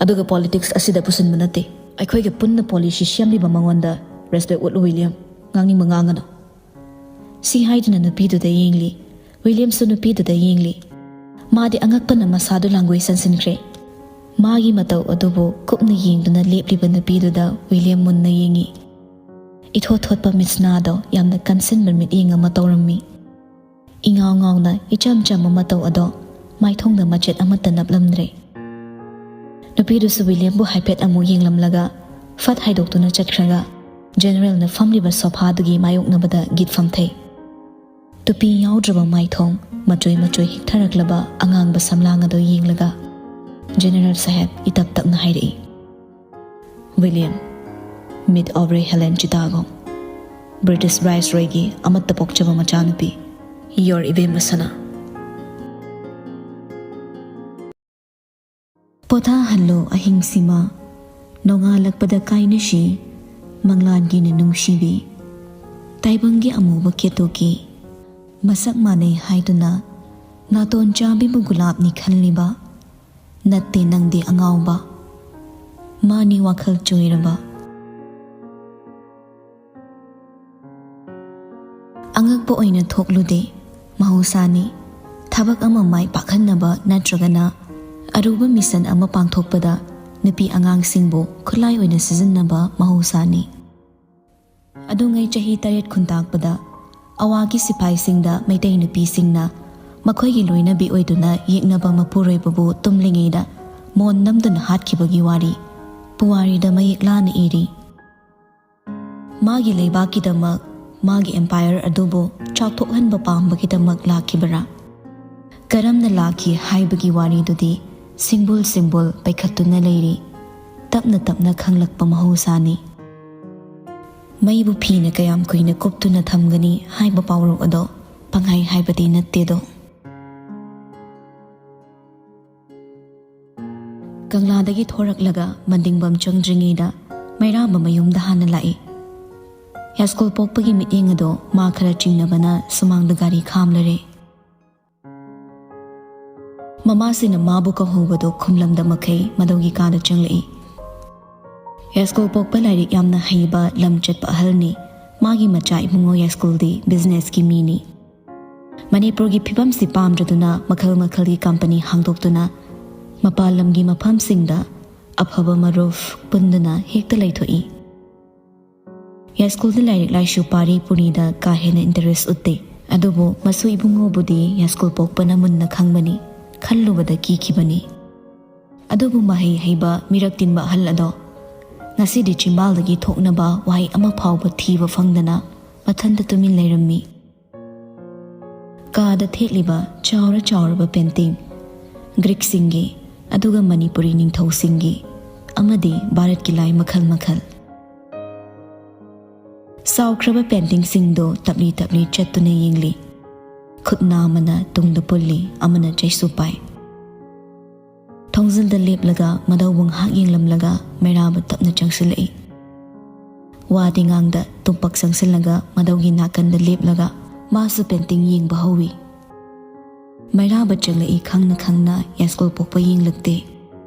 ꯑꯗꯨꯒ ꯄꯣꯂꯤꯇꯤꯛꯁ ꯑꯁꯤꯗ ꯄꯨꯁꯤꯟꯕ ꯅꯠꯇꯦ꯫ ꯑꯩꯈꯣꯏꯒ ꯄꯨꯟꯅ ꯄꯣꯂꯤꯁꯤ ꯁꯦꯝꯂꯤꯕ ꯃꯉꯣꯟꯗ ꯔꯦꯁꯄꯦꯛ ꯎꯠꯂꯨ ꯋꯤꯂꯤꯌꯝ꯫ ꯉꯥꯡꯅꯤꯡꯕ ꯉꯥꯡꯒꯅꯨ꯫" ꯁꯤ ꯍꯥꯏꯗꯨꯅ ꯅꯨꯄꯤꯗꯨꯗ ꯌꯦꯡꯂꯤ꯫ ꯋꯤꯂꯤꯌꯝꯁꯨ ꯅꯨꯄꯤꯗꯨꯗ ꯌꯦꯡꯂꯤ꯫ ꯃꯥꯗꯤ ꯑꯉꯛꯄꯅ ꯃꯁꯥꯗꯨ ꯂꯥꯡꯒꯣꯏ ꯆꯟꯁꯤꯟꯈ꯭ꯔꯦ꯫ ꯃꯥꯒꯤ ꯃꯇꯧ ꯑꯗꯨꯕꯨ ꯀꯨꯞꯅ ꯌꯦꯡꯗꯨꯅ ꯂꯦꯞꯂꯤꯕ ꯅꯨꯄꯤꯗꯨꯗ ꯋꯤꯂꯤꯌꯝ ꯃꯨꯟꯅ ꯌꯦꯡꯉꯤ꯫ ꯏꯊꯣꯠ ꯊꯣꯠꯄ ꯃꯤꯠꯁꯅꯥꯗꯣ ꯌꯥꯝꯅ ꯀꯟꯁꯤꯟꯕ ꯃꯤꯠꯌꯦꯡ ꯑꯃ ꯇꯧꯔꯝꯃꯤ꯫ ꯏꯉꯥꯎ ꯉꯥꯎꯅ ꯏꯆꯝ ꯆꯝꯕ ꯃꯇꯧ ꯑꯗꯣ ꯃꯥꯏꯊꯣꯡꯗ ꯃꯆꯦꯠ ꯑꯃꯠꯇ ꯅꯞꯂꯝꯗ꯭ꯔꯦ꯫ ꯅꯨꯄꯤꯗꯨꯁꯨ ꯋꯤꯂꯤꯌꯝꯕꯨ ꯍꯥꯏꯐꯦꯠ ꯑꯃꯨꯛ ꯌꯦꯡꯂꯝꯂꯒ ꯐꯠ ꯍꯥꯏꯗꯣꯛꯇꯨꯅ ꯆꯠꯈ꯭ꯔꯒ ꯖꯦꯅꯔꯦꯜꯅ ꯐꯝꯂꯤꯕ ꯁꯣꯐꯥꯗꯨꯒꯤ ꯃꯥꯌꯣꯛꯅꯕꯗ ꯒꯤꯠ ꯐꯝꯊꯩ꯫ ꯇꯨꯄꯤ ꯌꯥꯎꯗ꯭ꯔꯕ ꯃꯥꯏꯊꯣꯡ, ꯃꯆꯣꯏ ꯃꯆꯣꯏ ꯍꯤꯛꯊꯔꯛꯂꯕ ꯑꯉꯥꯡꯕ ꯁꯝꯂꯥꯡ ꯑꯗꯨ ꯌꯦꯡꯂꯒ ꯖꯦꯅꯔꯦꯜ ꯁꯥꯍꯦꯕ ꯏꯇꯞ ꯇꯞꯅ ꯍꯥꯏꯔꯛꯏ, "ꯋꯤꯂꯤꯌꯝ, ꯃꯤꯠ ꯑꯣꯕ꯭ꯔꯦ ꯍꯦꯂꯦꯟ ꯆꯤꯇꯥꯒꯣ, ꯕ꯭ꯔꯤꯇꯤꯁ ꯚꯥꯏꯁꯔꯣꯏꯒꯤ ꯑꯃꯠꯇ ꯄꯣꯛꯆꯕ ꯃꯆꯥꯅꯨꯄꯤ, ꯌꯣꯔ ꯏꯕꯦꯝꯃ ꯁꯅꯥ꯫ ꯄꯣꯊꯥꯍꯜꯂꯣ ꯑꯍꯤꯡꯁꯤꯃ, ꯅꯣꯡꯉꯥꯜꯂꯛꯄꯗ ꯀꯥꯏꯅꯁꯤ, ꯃꯪꯂꯥꯟꯒꯤꯅ ꯅꯨꯡꯁꯤꯕꯤ꯫ ꯇꯥꯏꯕꯪꯒꯤ ꯑꯃꯨꯕ ꯀꯦꯇꯨꯀꯤ, ꯃꯁꯛ ꯃꯥꯟꯅꯩ ꯍꯥꯏꯗꯨꯅ ꯅꯥꯇꯣꯟ ꯆꯥꯕꯤꯕꯨ ꯒꯨꯂꯥꯞꯅꯤ ꯈꯜꯂꯤꯕ? ꯅꯠꯇꯦ ꯅꯪꯗꯤ ꯑꯉꯥꯎꯕ, ꯃꯥꯅꯤ ꯋꯥꯈꯜ ꯆꯣꯏꯔꯕ꯫" ꯑꯉꯛꯄ ꯑꯣꯏꯅ ꯊꯣꯛꯂꯨꯗꯦ꯫ ꯃꯍꯧꯁꯥꯅꯤ, ꯊꯕꯛ ꯑꯃ ꯃꯥꯏ ꯄꯥꯛꯍꯟꯅꯕ ꯅꯠꯇ꯭ꯔꯒꯅ ꯑꯔꯨꯕ ꯃꯤꯁꯟ ꯑꯃ ꯄꯥꯡꯊꯣꯛꯄꯗ ꯅꯨꯄꯤ ꯑꯉꯥꯡꯁꯤꯡꯕꯨ ꯈꯨꯠꯂꯥꯏ ꯑꯣꯏꯅ ꯁꯤꯖꯤꯟꯅꯕ ꯃꯍꯧꯁꯥꯅꯤ꯫ ꯑꯗꯨꯉꯩ ꯆꯍꯤ ꯇꯔꯦꯠ ꯈꯨꯟꯇꯥꯛꯄꯗ ꯑꯋꯥꯒꯤ ꯁꯤꯐꯥꯏꯁꯤꯡꯗ ꯃꯩꯇꯩ ꯅꯨꯄꯤꯁꯤꯡꯅ ꯃꯈꯣꯏꯒꯤ ꯂꯣꯏꯅꯕꯤ ꯑꯣꯏꯗꯨꯅ ꯌꯦꯛꯅꯕ ꯃꯄꯨꯔꯣꯏꯕꯕꯨ ꯇꯨꯝꯂꯤꯉꯩꯗ ꯃꯣꯟ ꯅꯝꯗꯨꯅ ꯍꯥꯠꯈꯤꯕꯒꯤ ꯋꯥꯔꯤ ꯄꯨꯋꯥꯔꯤꯗ ꯃꯌꯦꯛ ꯂꯥꯅ ꯏꯔꯤ꯫ ꯃꯥꯒꯤ ꯂꯩꯕꯥꯛꯀꯤꯗꯃꯛ, ꯃꯥꯒꯤ ꯑꯦꯝꯄꯥꯌꯔ ꯑꯗꯨꯕꯨ ꯆꯥꯎꯊꯣꯛꯍꯟꯕ ꯄꯥꯝꯕꯒꯤꯗꯃꯛ ꯂꯥꯛꯈꯤꯕꯔꯥ? ꯀꯔꯝꯅ ꯂꯥꯛꯈꯤ ꯍꯥꯏꯕꯒꯤ ꯋꯥꯔꯤꯗꯨꯗꯤ ꯁꯤꯡꯕꯨꯜ ꯁꯤꯡꯕꯨꯜ ꯄꯩꯈꯠꯇꯨꯅ ꯂꯩꯔꯤ꯫ ꯇꯞꯅ ꯇꯞꯅ ꯈꯪꯂꯛꯄ ꯃꯍꯧꯁꯥꯅꯤ꯫ ꯃꯩꯕꯨ ꯐꯤꯅ ꯀꯌꯥꯝ ꯀꯨꯏꯅ ꯀꯨꯞꯇꯨꯅ ꯊꯝꯒꯅꯤ ꯍꯥꯏꯕ ꯄꯥꯎꯔꯧ ꯑꯗꯣ ꯄꯪꯍꯥꯏ ꯍꯥꯏꯕꯗꯤ ꯅꯠꯇꯦꯗꯣ꯫ ꯀꯪꯂꯥꯗꯒꯤ ꯊꯣꯔꯛꯂꯒ ꯃꯟꯗꯤꯡꯕꯝ ꯆꯪꯗ꯭ꯔꯤꯉꯩꯗ ꯃꯩꯔꯥꯕ ꯃꯌꯨꯝꯗ ꯍꯥꯟꯅ ꯂꯥꯛꯏ꯫ ꯌꯥꯏꯁ꯭ꯀꯨꯜ ꯄꯣꯛꯄꯒꯤ ꯃꯤꯠꯌꯦꯡ ꯑꯗꯣ ꯃꯥ ꯈꯔ ꯆꯤꯡꯅꯕꯅ ꯁꯨꯃꯥꯡꯗ ꯒꯥꯔꯤ ꯈꯥꯝꯂꯔꯦ꯫ ꯃꯃꯥꯁꯤꯅ ꯃꯥꯕꯨ ꯀꯧꯍꯧꯕꯗꯣ ꯈꯨꯝꯂꯝꯗ ꯃꯈꯩ ꯃꯗꯧꯒꯤ ꯀꯥꯗ ꯆꯪꯂꯛꯏ꯫ ꯌꯥꯏꯁ꯭ꯀꯨꯜ ꯄꯣꯛꯄ ꯂꯥꯏꯔꯤꯛ ꯌꯥꯝꯅ ꯍꯩꯕ, ꯂꯝ ꯆꯠꯄ ꯑꯍꯜꯅꯤ꯫ ꯃꯥꯒꯤ ꯃꯆꯥ ꯏꯕꯨꯡꯉꯣ ꯌꯥꯏꯁ꯭ꯀꯨꯜꯗꯤ ꯕꯤꯖꯤꯅꯦꯁꯀꯤ ꯃꯤꯅꯤ꯫ ꯃꯅꯤꯄꯨꯔꯒꯤ ꯐꯤꯕꯝꯁꯤ ꯄꯥꯝꯗ꯭ꯔꯗꯨꯅ ꯃꯈꯜ ꯃꯈꯜꯒꯤ ꯀꯝꯄꯅꯤ ꯍꯥꯡꯗꯣꯛꯇꯨꯅ ꯃꯄꯥꯟ ꯂꯝꯒꯤ ꯃꯐꯝꯁꯤꯡꯗ ꯑꯐꯕ ꯃꯔꯨꯞ ꯄꯨꯟꯗꯨꯅ ꯍꯦꯛꯇ ꯂꯩꯊꯣꯛꯏ꯫ ꯌꯥꯏꯁ꯭ꯀꯨꯜꯗ ꯂꯥꯏꯔꯤꯛ ꯂꯥꯏꯁꯨ ꯄꯥꯔꯤ ꯄꯨꯔꯤꯗ ꯀꯥ ꯍꯦꯟꯅ ꯏꯟꯇꯔꯦꯁ ꯎꯠꯇꯦ꯫ ꯑꯗꯨꯕꯨ ꯃꯁꯨ ꯏꯕꯨꯡꯉꯣꯕꯨꯗꯤ ꯌꯥꯏꯁ꯭ꯀꯨꯜ ꯄꯣꯛꯄꯅ ꯃꯨꯟꯅ ꯈꯪꯕꯅꯤ꯫ ꯈꯜꯂꯨꯕꯗ ꯀꯤꯈꯤꯕꯅꯤ꯫ ꯑꯗꯨꯕꯨ ꯃꯍꯩ ꯍꯩꯕ ꯃꯤꯔꯛ ꯇꯤꯟꯕ ꯑꯍꯜ ꯑꯗꯣ ꯉꯁꯤꯗꯤ ꯆꯤꯝꯕꯥꯜꯗꯒꯤ ꯊꯣꯛꯅꯕ ꯋꯥꯍꯩ ꯑꯃ ꯐꯥꯎꯕ ꯊꯤꯕ ꯐꯪꯗꯅ ꯃꯊꯟꯇ ꯇꯨꯃꯤꯟ ꯂꯩꯔꯝꯃꯤ꯫ ꯀꯥꯗ ꯊꯦꯠꯂꯤꯕ ꯆꯥꯎꯔ ꯆꯥꯎꯔꯕ ꯄꯦꯟꯇꯤꯡ, ꯒ꯭ꯔꯤꯛꯁꯤꯡꯒꯤ ꯑꯗꯨꯒ ꯃꯅꯤꯄꯨꯔꯤ ꯅꯤꯡꯊꯧꯁꯤꯡꯒꯤ ꯑꯃꯗꯤ ꯚꯥꯔꯠꯀꯤ ꯂꯥꯏ ꯃꯈꯜ ꯃꯈꯜ꯫ ꯆꯥꯎꯈ꯭ꯔꯕ ꯄꯦꯟꯇꯤꯡꯁꯤꯡꯗꯣ ꯇꯞꯂꯤ ꯇꯞꯂꯤ ꯆꯠꯇꯨꯅ ꯌꯦꯡꯂꯤ꯫ ꯈꯨꯠ ꯅꯥꯝꯃꯅ ꯇꯨꯡꯗ ꯄꯨꯜꯂꯤ, ꯑꯃꯅ ꯆꯩꯁꯨ ꯄꯥꯏ꯫ ꯊꯣꯡꯖꯤꯜꯗ ꯂꯦꯞꯂꯒ ꯃꯗꯧꯕꯨ ꯉꯥꯏꯍꯥꯛ ꯌꯦꯡꯂꯝꯂꯒ ꯃꯩꯔꯥꯕ ꯇꯞꯅ ꯆꯪꯁꯤꯜꯂꯛꯏ꯫ ꯋꯥꯗꯤ ꯉꯥꯡꯗ ꯇꯨꯝꯄꯛ ꯆꯪꯁꯤꯜꯂꯒ ꯃꯗꯧꯒꯤ ꯅꯥꯀꯟꯗ ꯂꯦꯞꯂꯒ ꯃꯥꯁꯨ ꯄꯦꯟꯇꯤꯡ ꯌꯦꯡꯕ ꯍꯧꯏ꯫ ꯃꯩꯔꯥꯕ ꯆꯪꯂꯛꯏ ꯈꯪꯅ ꯈꯪꯅ ꯌꯥꯏꯁ꯭ꯀꯨꯜ ꯄꯣꯛꯄ ꯌꯦꯡꯂꯛꯇꯦ꯫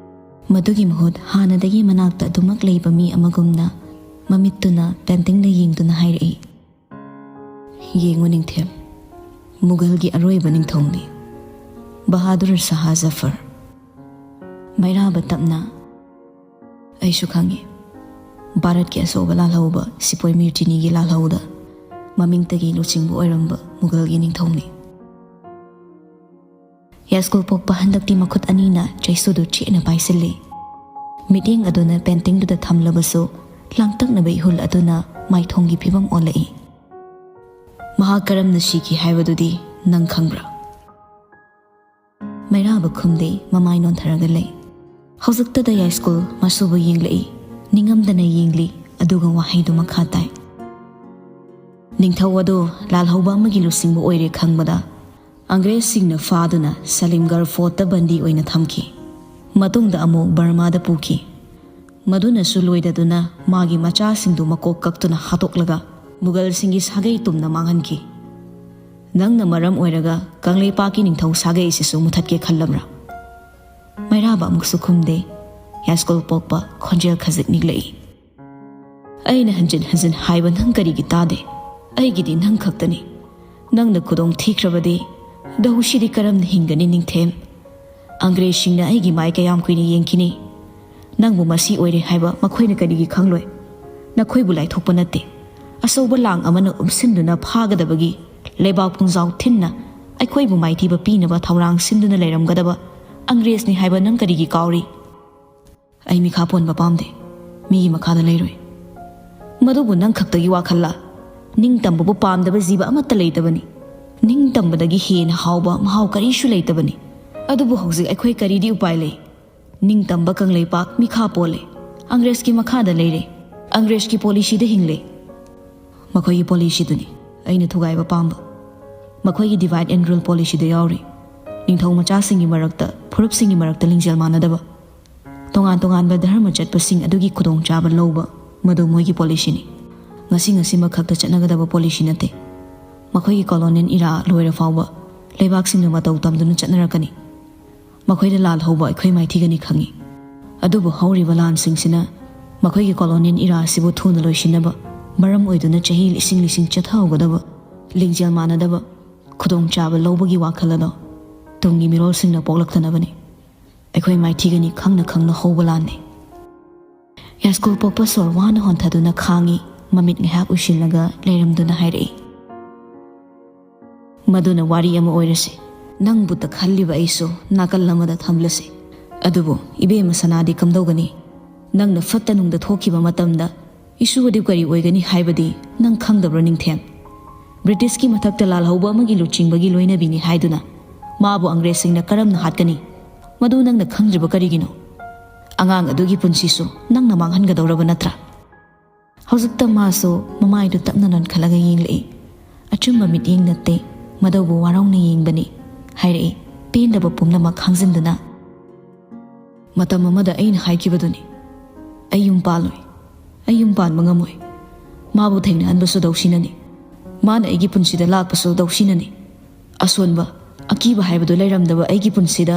ꯃꯗꯨꯒꯤ ꯃꯍꯨꯠ ꯍꯥꯟꯅꯗꯒꯤ ꯃꯅꯥꯛꯇ ꯑꯗꯨꯃꯛ ꯂꯩꯕ ꯃꯤ ꯑꯃꯒꯨꯝꯅ ꯃꯃꯤꯠꯇꯨꯅ ꯄꯦꯟꯇꯤꯡꯗ ꯌꯦꯡꯗꯨꯅ ꯍꯥꯏꯔꯛꯏ, "ꯌꯦꯡꯉꯨ ꯅꯤꯡꯊꯦꯝ, ꯃꯨꯒꯜꯒꯤ ꯑꯔꯣꯏꯕ ꯅꯤꯡꯊꯧꯅꯤ, ꯕꯍꯥꯗꯨꯔ ꯁꯍꯥ ꯖꯐꯔ꯫" ꯃꯩꯔꯥꯕ ꯇꯞꯅ, "ꯑꯩꯁꯨ ꯈꯪꯏ, ꯚꯥꯔꯠꯀꯤ ꯑꯆꯧꯕ ꯂꯥꯜꯍꯧꯕ ꯁꯤꯄꯣꯏ ꯃꯤꯔ ꯆꯤꯅꯤꯒꯤ ꯂꯥꯜꯍꯧꯗ ꯃꯃꯤꯡꯇꯒꯤ ꯂꯨꯆꯤꯡꯕ ꯑꯣꯏꯔꯝꯕ ꯃꯨꯒꯜꯒꯤ ꯅꯤꯡꯊꯧꯅꯤ꯫" ꯌꯥꯏꯁ꯭ꯀꯨꯜ ꯄꯣꯛꯄ ꯍꯟꯗꯛꯇꯤ ꯃꯈꯨꯠ ꯑꯅꯤꯅ ꯆꯩꯁꯨꯗꯨ ꯆꯦꯠꯅ ꯄꯥꯏꯁꯤꯜꯂꯤ꯫ ꯃꯤꯠꯌꯦꯡ ꯑꯗꯨꯅ ꯄꯦꯟꯇꯤꯡꯗꯨꯗ ꯊꯝꯂꯕꯁꯨ ꯂꯥꯡꯇꯛꯅꯕ ꯏꯍꯨꯜ ꯑꯗꯨꯅ ꯃꯥꯏꯊꯣꯡꯒꯤ ꯐꯤꯕꯝ ꯑꯣꯜꯂꯛꯏ꯫ "ꯃꯍꯥꯛ ꯀꯔꯝꯅ ꯁꯤꯈꯤ ꯍꯥꯏꯕꯗꯨꯗꯤ ꯅꯪ ꯈꯪꯕ꯭ꯔꯥ?" ꯃꯩꯔꯥꯕ ꯈꯨꯝꯗꯦ, ꯃꯃꯥꯏ ꯅꯣꯟꯊꯔꯒ ꯂꯩ꯫ ꯍꯧꯖꯤꯛꯇꯗ ꯌꯥꯏꯁ꯭ꯀꯨꯜ ꯃꯁꯨꯕꯨ ꯌꯦꯡꯂꯛꯏ, ꯅꯤꯡꯉꯝꯗꯅ ꯌꯦꯡꯂꯤ, ꯑꯗꯨꯒ ꯋꯥꯍꯩꯗꯨ ꯃꯈꯥ ꯇꯥꯏ꯫ ꯅꯤꯡꯊꯧ ꯑꯗꯨ ꯂꯥꯜꯍꯧꯕ ꯑꯃꯒꯤ ꯂꯨꯆꯤꯡꯕ ꯑꯣꯏꯔꯦ ꯈꯪꯕꯗ, ꯑꯪꯒ꯭ꯔꯦꯖꯁꯤꯡꯅ ꯐꯥꯗꯨꯅ ꯁꯂꯤꯝꯒꯔ ꯐꯣꯔꯠꯇ ꯕꯟꯗꯤ ꯑꯣꯏꯅ ꯊꯝꯈꯤ꯫ ꯃꯇꯨꯡꯗ ꯑꯃꯨꯛ ꯕꯔꯃꯥꯗ ꯄꯨꯈꯤ꯫ ꯃꯗꯨꯅꯁꯨ ꯂꯣꯏꯗꯗꯨꯅ ꯃꯥꯒꯤ ꯃꯆꯥꯁꯤꯡꯗꯨ ꯃꯀꯣꯛ ꯀꯛꯇꯨꯅ ꯍꯥꯠꯇꯣꯛꯂꯒ ꯃꯨꯒꯜꯁꯤꯡꯒꯤ ꯁꯥꯒꯩ ꯇꯨꯝꯅ ꯃꯥꯡꯍꯟꯈꯤ꯫ ꯅꯪꯅ ꯃꯔꯝ ꯑꯣꯏꯔꯒ ꯀꯪꯂꯩꯄꯥꯛꯀꯤ ꯅꯤꯡꯊꯧ ꯁꯥꯒꯩ ꯑꯁꯤꯁꯨ ꯃꯨꯊꯠꯀꯦ ꯈꯜꯂꯕ꯭ꯔꯥ? ꯃꯩꯔꯥꯕ ꯑꯃꯨꯛꯁꯨ ꯈꯨꯝꯗꯦ꯫ ꯌꯥꯏꯁ꯭ꯀꯨꯜ ꯄꯣꯛꯄ ꯈꯣꯟꯖꯦꯜ ꯈꯖꯤꯛ ꯅꯤꯛꯂꯛꯏ꯫ ꯑꯩꯅ ꯍꯟꯖꯤꯟ ꯍꯟꯖꯤꯟ ꯍꯥꯏꯕ ꯅꯪ ꯀꯔꯤꯒꯤ ꯇꯥꯗꯦ? ꯑꯩꯒꯤꯗꯤ ꯅꯪ ꯈꯛꯇꯅꯤ꯫ ꯅꯪꯅ ꯈꯨꯗꯣꯡ ꯊꯤꯈ꯭ꯔꯕꯗꯤ ꯗꯧꯁꯤꯗꯤ ꯀꯔꯝꯅ ꯍꯤꯡꯒꯅꯤ ꯅꯤꯡꯊꯦꯝ? ꯑꯪꯒ꯭ꯔꯦꯖꯁꯤꯡꯅ ꯑꯩꯒꯤ ꯃꯥꯏ ꯀꯌꯥꯝ ꯀꯨꯏꯅ ꯌꯦꯡꯈꯤꯅꯤ? ꯅꯪꯕꯨ ꯃꯁꯤ ꯑꯣꯏꯔꯦ ꯍꯥꯏꯕ ꯃꯈꯣꯏꯅ ꯀꯔꯤꯒꯤ ꯈꯪꯂꯣꯏ? ꯅꯈꯣꯏꯕꯨ ꯂꯥꯏꯊꯣꯛꯄ ꯅꯠꯇꯦ, ꯑꯆꯧꯕ ꯂꯥꯡ ꯑꯃꯅ ꯎꯞꯁꯤꯟꯗꯨꯅ ꯐꯥꯒꯗꯕꯒꯤ ꯂꯩꯕꯥꯛ ꯄꯨꯡꯖꯥꯎ ꯊꯤꯟꯅ ꯑꯩꯈꯣꯏꯕꯨ ꯃꯥꯏꯊꯤꯕ ꯄꯤꯅꯕ ꯊꯧꯔꯥꯡ ꯁꯤꯟꯗꯨꯅ ꯂꯩꯔꯝꯒꯗꯕ ꯑꯪꯒ꯭ꯔꯦꯖꯅꯤ ꯍꯥꯏꯕ ꯅꯪ ꯀꯔꯤꯒꯤ ꯀꯥꯎꯔꯤ? ꯑꯩ ꯃꯤꯈꯥ ꯄꯣꯟꯕ ꯄꯥꯝꯗꯦ, ꯃꯤꯒꯤ ꯃꯈꯥꯗ ꯂꯩꯔꯣꯏ꯫ ꯃꯗꯨꯕꯨ ꯅꯪ ꯈꯛꯇꯒꯤ ꯋꯥꯈꯜꯂ? ꯅꯤꯡꯇꯝꯕꯕꯨ ꯄꯥꯝꯗꯕ ꯖꯤꯕ ꯑꯃꯠꯇ ꯂꯩꯇꯕꯅꯤ꯫ ꯅꯤꯡꯇꯝꯕꯗꯒꯤ ꯍꯦꯟꯅ ꯍꯥꯎꯕ ꯃꯍꯥꯎ ꯀꯔꯤꯁꯨ ꯂꯩꯇꯕꯅꯤ꯫ ꯑꯗꯨꯕꯨ ꯍꯧꯖꯤꯛ ꯑꯩꯈꯣꯏ ꯀꯔꯤꯗꯤ ꯎꯄꯥꯏ ꯂꯩ? ꯅꯤꯡꯇꯝꯕ ꯀꯪꯂꯩꯄꯥꯛ ꯃꯤꯈꯥ ꯄꯣꯜꯂꯦ, ꯑꯪꯒ꯭ꯔꯦꯖꯀꯤ ꯃꯈꯥꯗ ꯂꯩꯔꯦ, ꯑꯪꯒ꯭ꯔꯦꯖꯀꯤ ꯄꯣꯂꯤꯁꯤꯗ ꯍꯤꯡꯂꯦ꯫ ꯃꯈꯣꯏꯒꯤ ꯄꯣꯂꯤꯁꯤꯗꯨꯅꯤ ꯑꯩꯅ ꯊꯨꯒꯥꯏꯕ ꯄꯥꯝꯕ꯫ ꯃꯈꯣꯏꯒꯤ divide and rule ꯄꯣꯂꯤꯁꯤꯗ ꯌꯥꯎꯔꯤ꯫ ꯅꯤꯡꯊꯧ ꯃꯆꯥꯁꯤꯡꯒꯤ ꯃꯔꯛꯇ, ꯐꯨꯔꯨꯞꯁꯤꯡꯒꯤ ꯃꯔꯛꯇ ꯂꯤꯡꯖꯦꯜ ꯃꯥꯟꯅꯗꯕ, ꯇꯣꯉꯥꯟ ꯇꯣꯉꯥꯟꯕ ꯙꯔꯃ ꯆꯠꯄꯁꯤꯡ ꯑꯗꯨꯒꯤ ꯈꯨꯗꯣꯡꯆꯥꯕ ꯂꯧꯕ, ꯃꯗꯨ ꯃꯣꯏꯒꯤ ꯄꯣꯂꯤꯁꯤꯅꯤ꯫ ꯉꯁꯤ ꯉꯁꯤꯃꯛ ꯈꯛꯇ ꯆꯠꯅꯒꯗꯕ ꯄꯣꯂꯤꯁꯤ ꯅꯠꯇꯦ꯫ ꯃꯈꯣꯏꯒꯤ colonial era ꯂꯣꯏꯔ ꯐꯥꯎꯕ ꯂꯩꯕꯥꯛꯁꯤꯡꯅ ꯃꯇꯧ ꯇꯝꯗꯨꯅ ꯆꯠꯅꯔꯛꯀꯅꯤ꯫ ꯃꯈꯣꯏꯗ ꯂꯥꯜꯍꯧꯕ ꯑꯩꯈꯣꯏ ꯃꯥꯏꯊꯤꯒꯅꯤ ꯈꯪꯏ꯫ ꯑꯗꯨꯕꯨ ꯍꯧꯔꯤꯕ ꯂꯥꯟꯁꯤꯡꯁꯤꯅ ꯃꯈꯣꯏꯒꯤ colonial era ꯑꯁꯤꯕꯨ ꯊꯨꯅ ꯂꯣꯏꯁꯤꯟꯅꯕ ꯃꯔꯝ ꯑꯣꯏꯗꯨꯅ ꯆꯍꯤ ꯂꯤꯁꯤꯡ ꯂꯤꯁꯤꯡ ꯆꯠꯊꯍꯧꯒꯗꯕ, ꯂꯤꯡꯖꯦꯜ ꯃꯥꯟꯅꯗꯕ, ꯈꯨꯗꯣꯡꯆꯥꯕ ꯂꯧꯕꯒꯤ ꯋꯥꯈꯜ ꯑꯗꯣ ꯇꯨꯡꯒꯤ ꯃꯤꯔꯣꯜꯁꯤꯡꯅ ꯄꯣꯛꯂꯛꯇꯅꯕꯅꯤ꯫ ꯑꯩꯈꯣꯏ ꯃꯥꯏꯊꯤꯒꯅꯤ ꯈꯪꯅ ꯈꯪꯅ ꯍꯧꯕ ꯂꯥꯟꯅꯤ꯫ ꯌꯥꯏꯁ꯭ꯀꯨꯜ ꯄꯣꯛꯄ ꯁꯣꯔ ꯋꯥꯅ ꯍꯣꯟꯊꯗꯨꯅ ꯈꯥꯡꯏ, ꯃꯃꯤꯠ ꯉꯥꯏꯍꯥꯛ ꯎꯏꯁꯤꯜꯂꯒ ꯂꯩꯔꯝꯗꯨꯅ ꯍꯥꯏꯔꯛꯏ, "ꯃꯗꯨꯅ ꯋꯥꯔꯤ ꯑꯃ ꯑꯣꯏꯔꯁꯤ꯫ ꯅꯪꯕꯨꯇ ꯈꯜꯂꯤꯕ ꯑꯩꯁꯨ ꯅꯥꯀꯜ ꯑꯃꯗ ꯊꯝꯂꯁꯤ꯫ ꯑꯗꯨꯕꯨ ꯏꯕꯦꯝꯃ ꯁꯅꯥꯗꯤ ꯀꯝꯗꯧꯒꯅꯤ? ꯅꯪꯅ ꯐꯠꯇ ꯅꯨꯡꯗ ꯊꯣꯛꯈꯤꯕ ꯃꯇꯝꯗ ꯏꯁꯨ ꯑꯗꯨ ꯀꯔꯤ ꯑꯣꯏꯒꯅꯤ ꯍꯥꯏꯕꯗꯤ ꯅꯪ ꯈꯪꯗꯕ꯭ꯔꯣ ꯅꯤꯡꯊꯦꯝ? ꯕ꯭ꯔꯤꯇꯤꯁꯀꯤ ꯃꯊꯛꯇ ꯂꯥꯜꯍꯧꯕ ꯑꯃꯒꯤ ꯂꯨꯆꯤꯡꯕꯒꯤ ꯂꯣꯏꯅꯕꯤꯅꯤ ꯍꯥꯏꯗꯨꯅ ꯃꯥꯕꯨ ꯑꯪꯒ꯭ꯔꯦꯖꯁꯤꯡꯅ ꯀꯔꯝꯅ ꯍꯥꯠꯀꯅꯤ? ꯃꯗꯨ ꯅꯪꯅ ꯈꯪꯗ꯭ꯔꯤꯕ ꯀꯔꯤꯒꯤꯅꯣ? ꯑꯉꯥꯡ ꯑꯗꯨꯒꯤ ꯄꯨꯟꯁꯤꯁꯨ ꯅꯪꯅ ꯃꯥꯡꯍꯟꯒꯗꯧꯔꯕ ꯅꯠꯇ꯭ꯔꯥ?" ꯍꯧꯖꯤꯛꯇ ꯃꯥꯁꯨ ꯃꯃꯥꯏꯗꯨ ꯇꯞꯅ ꯅꯣꯟꯈꯠꯂꯒ ꯌꯦꯡꯂꯛꯏ꯫ "ꯑꯆꯨꯝꯕ ꯃꯤꯠꯌꯦꯡ ꯅꯠꯇꯦ, ꯃꯗꯧꯕꯨ ꯋꯥꯔꯧꯅ ꯌꯦꯡꯕꯅꯤ," ꯍꯥꯏꯔꯛꯏ, ꯄꯦꯟꯗꯕ ꯄꯨꯝꯅꯃꯛ ꯈꯥꯡꯖꯤꯟꯗꯨꯅ꯫ "ꯃꯇꯝ ꯑꯃꯗ ꯑꯩꯅ ꯍꯥꯏꯈꯤꯕꯗꯨꯅꯤ, ꯑꯩ ꯌꯨꯝ ꯄꯥꯜꯂꯣꯏ, ꯑꯩ ꯌꯨꯝ ꯄꯥꯟꯕ ꯉꯝꯃꯣꯏ꯫ ꯃꯥꯕꯨ ꯊꯦꯡꯅꯍꯟꯕꯁꯨ ꯗꯧꯁꯤꯅꯅꯤ, ꯃꯥꯅ ꯑꯩꯒꯤ ꯄꯨꯟꯁꯤꯗ ꯂꯥꯛꯄꯁꯨ ꯗꯧꯁꯤꯅꯅꯤ꯫ ꯑꯁꯣꯟꯕ, ꯑꯀꯤꯕ ꯍꯥꯏꯕꯗꯨ ꯂꯩꯔꯝꯗꯕ ꯑꯩꯒꯤ ꯄꯨꯟꯁꯤꯗ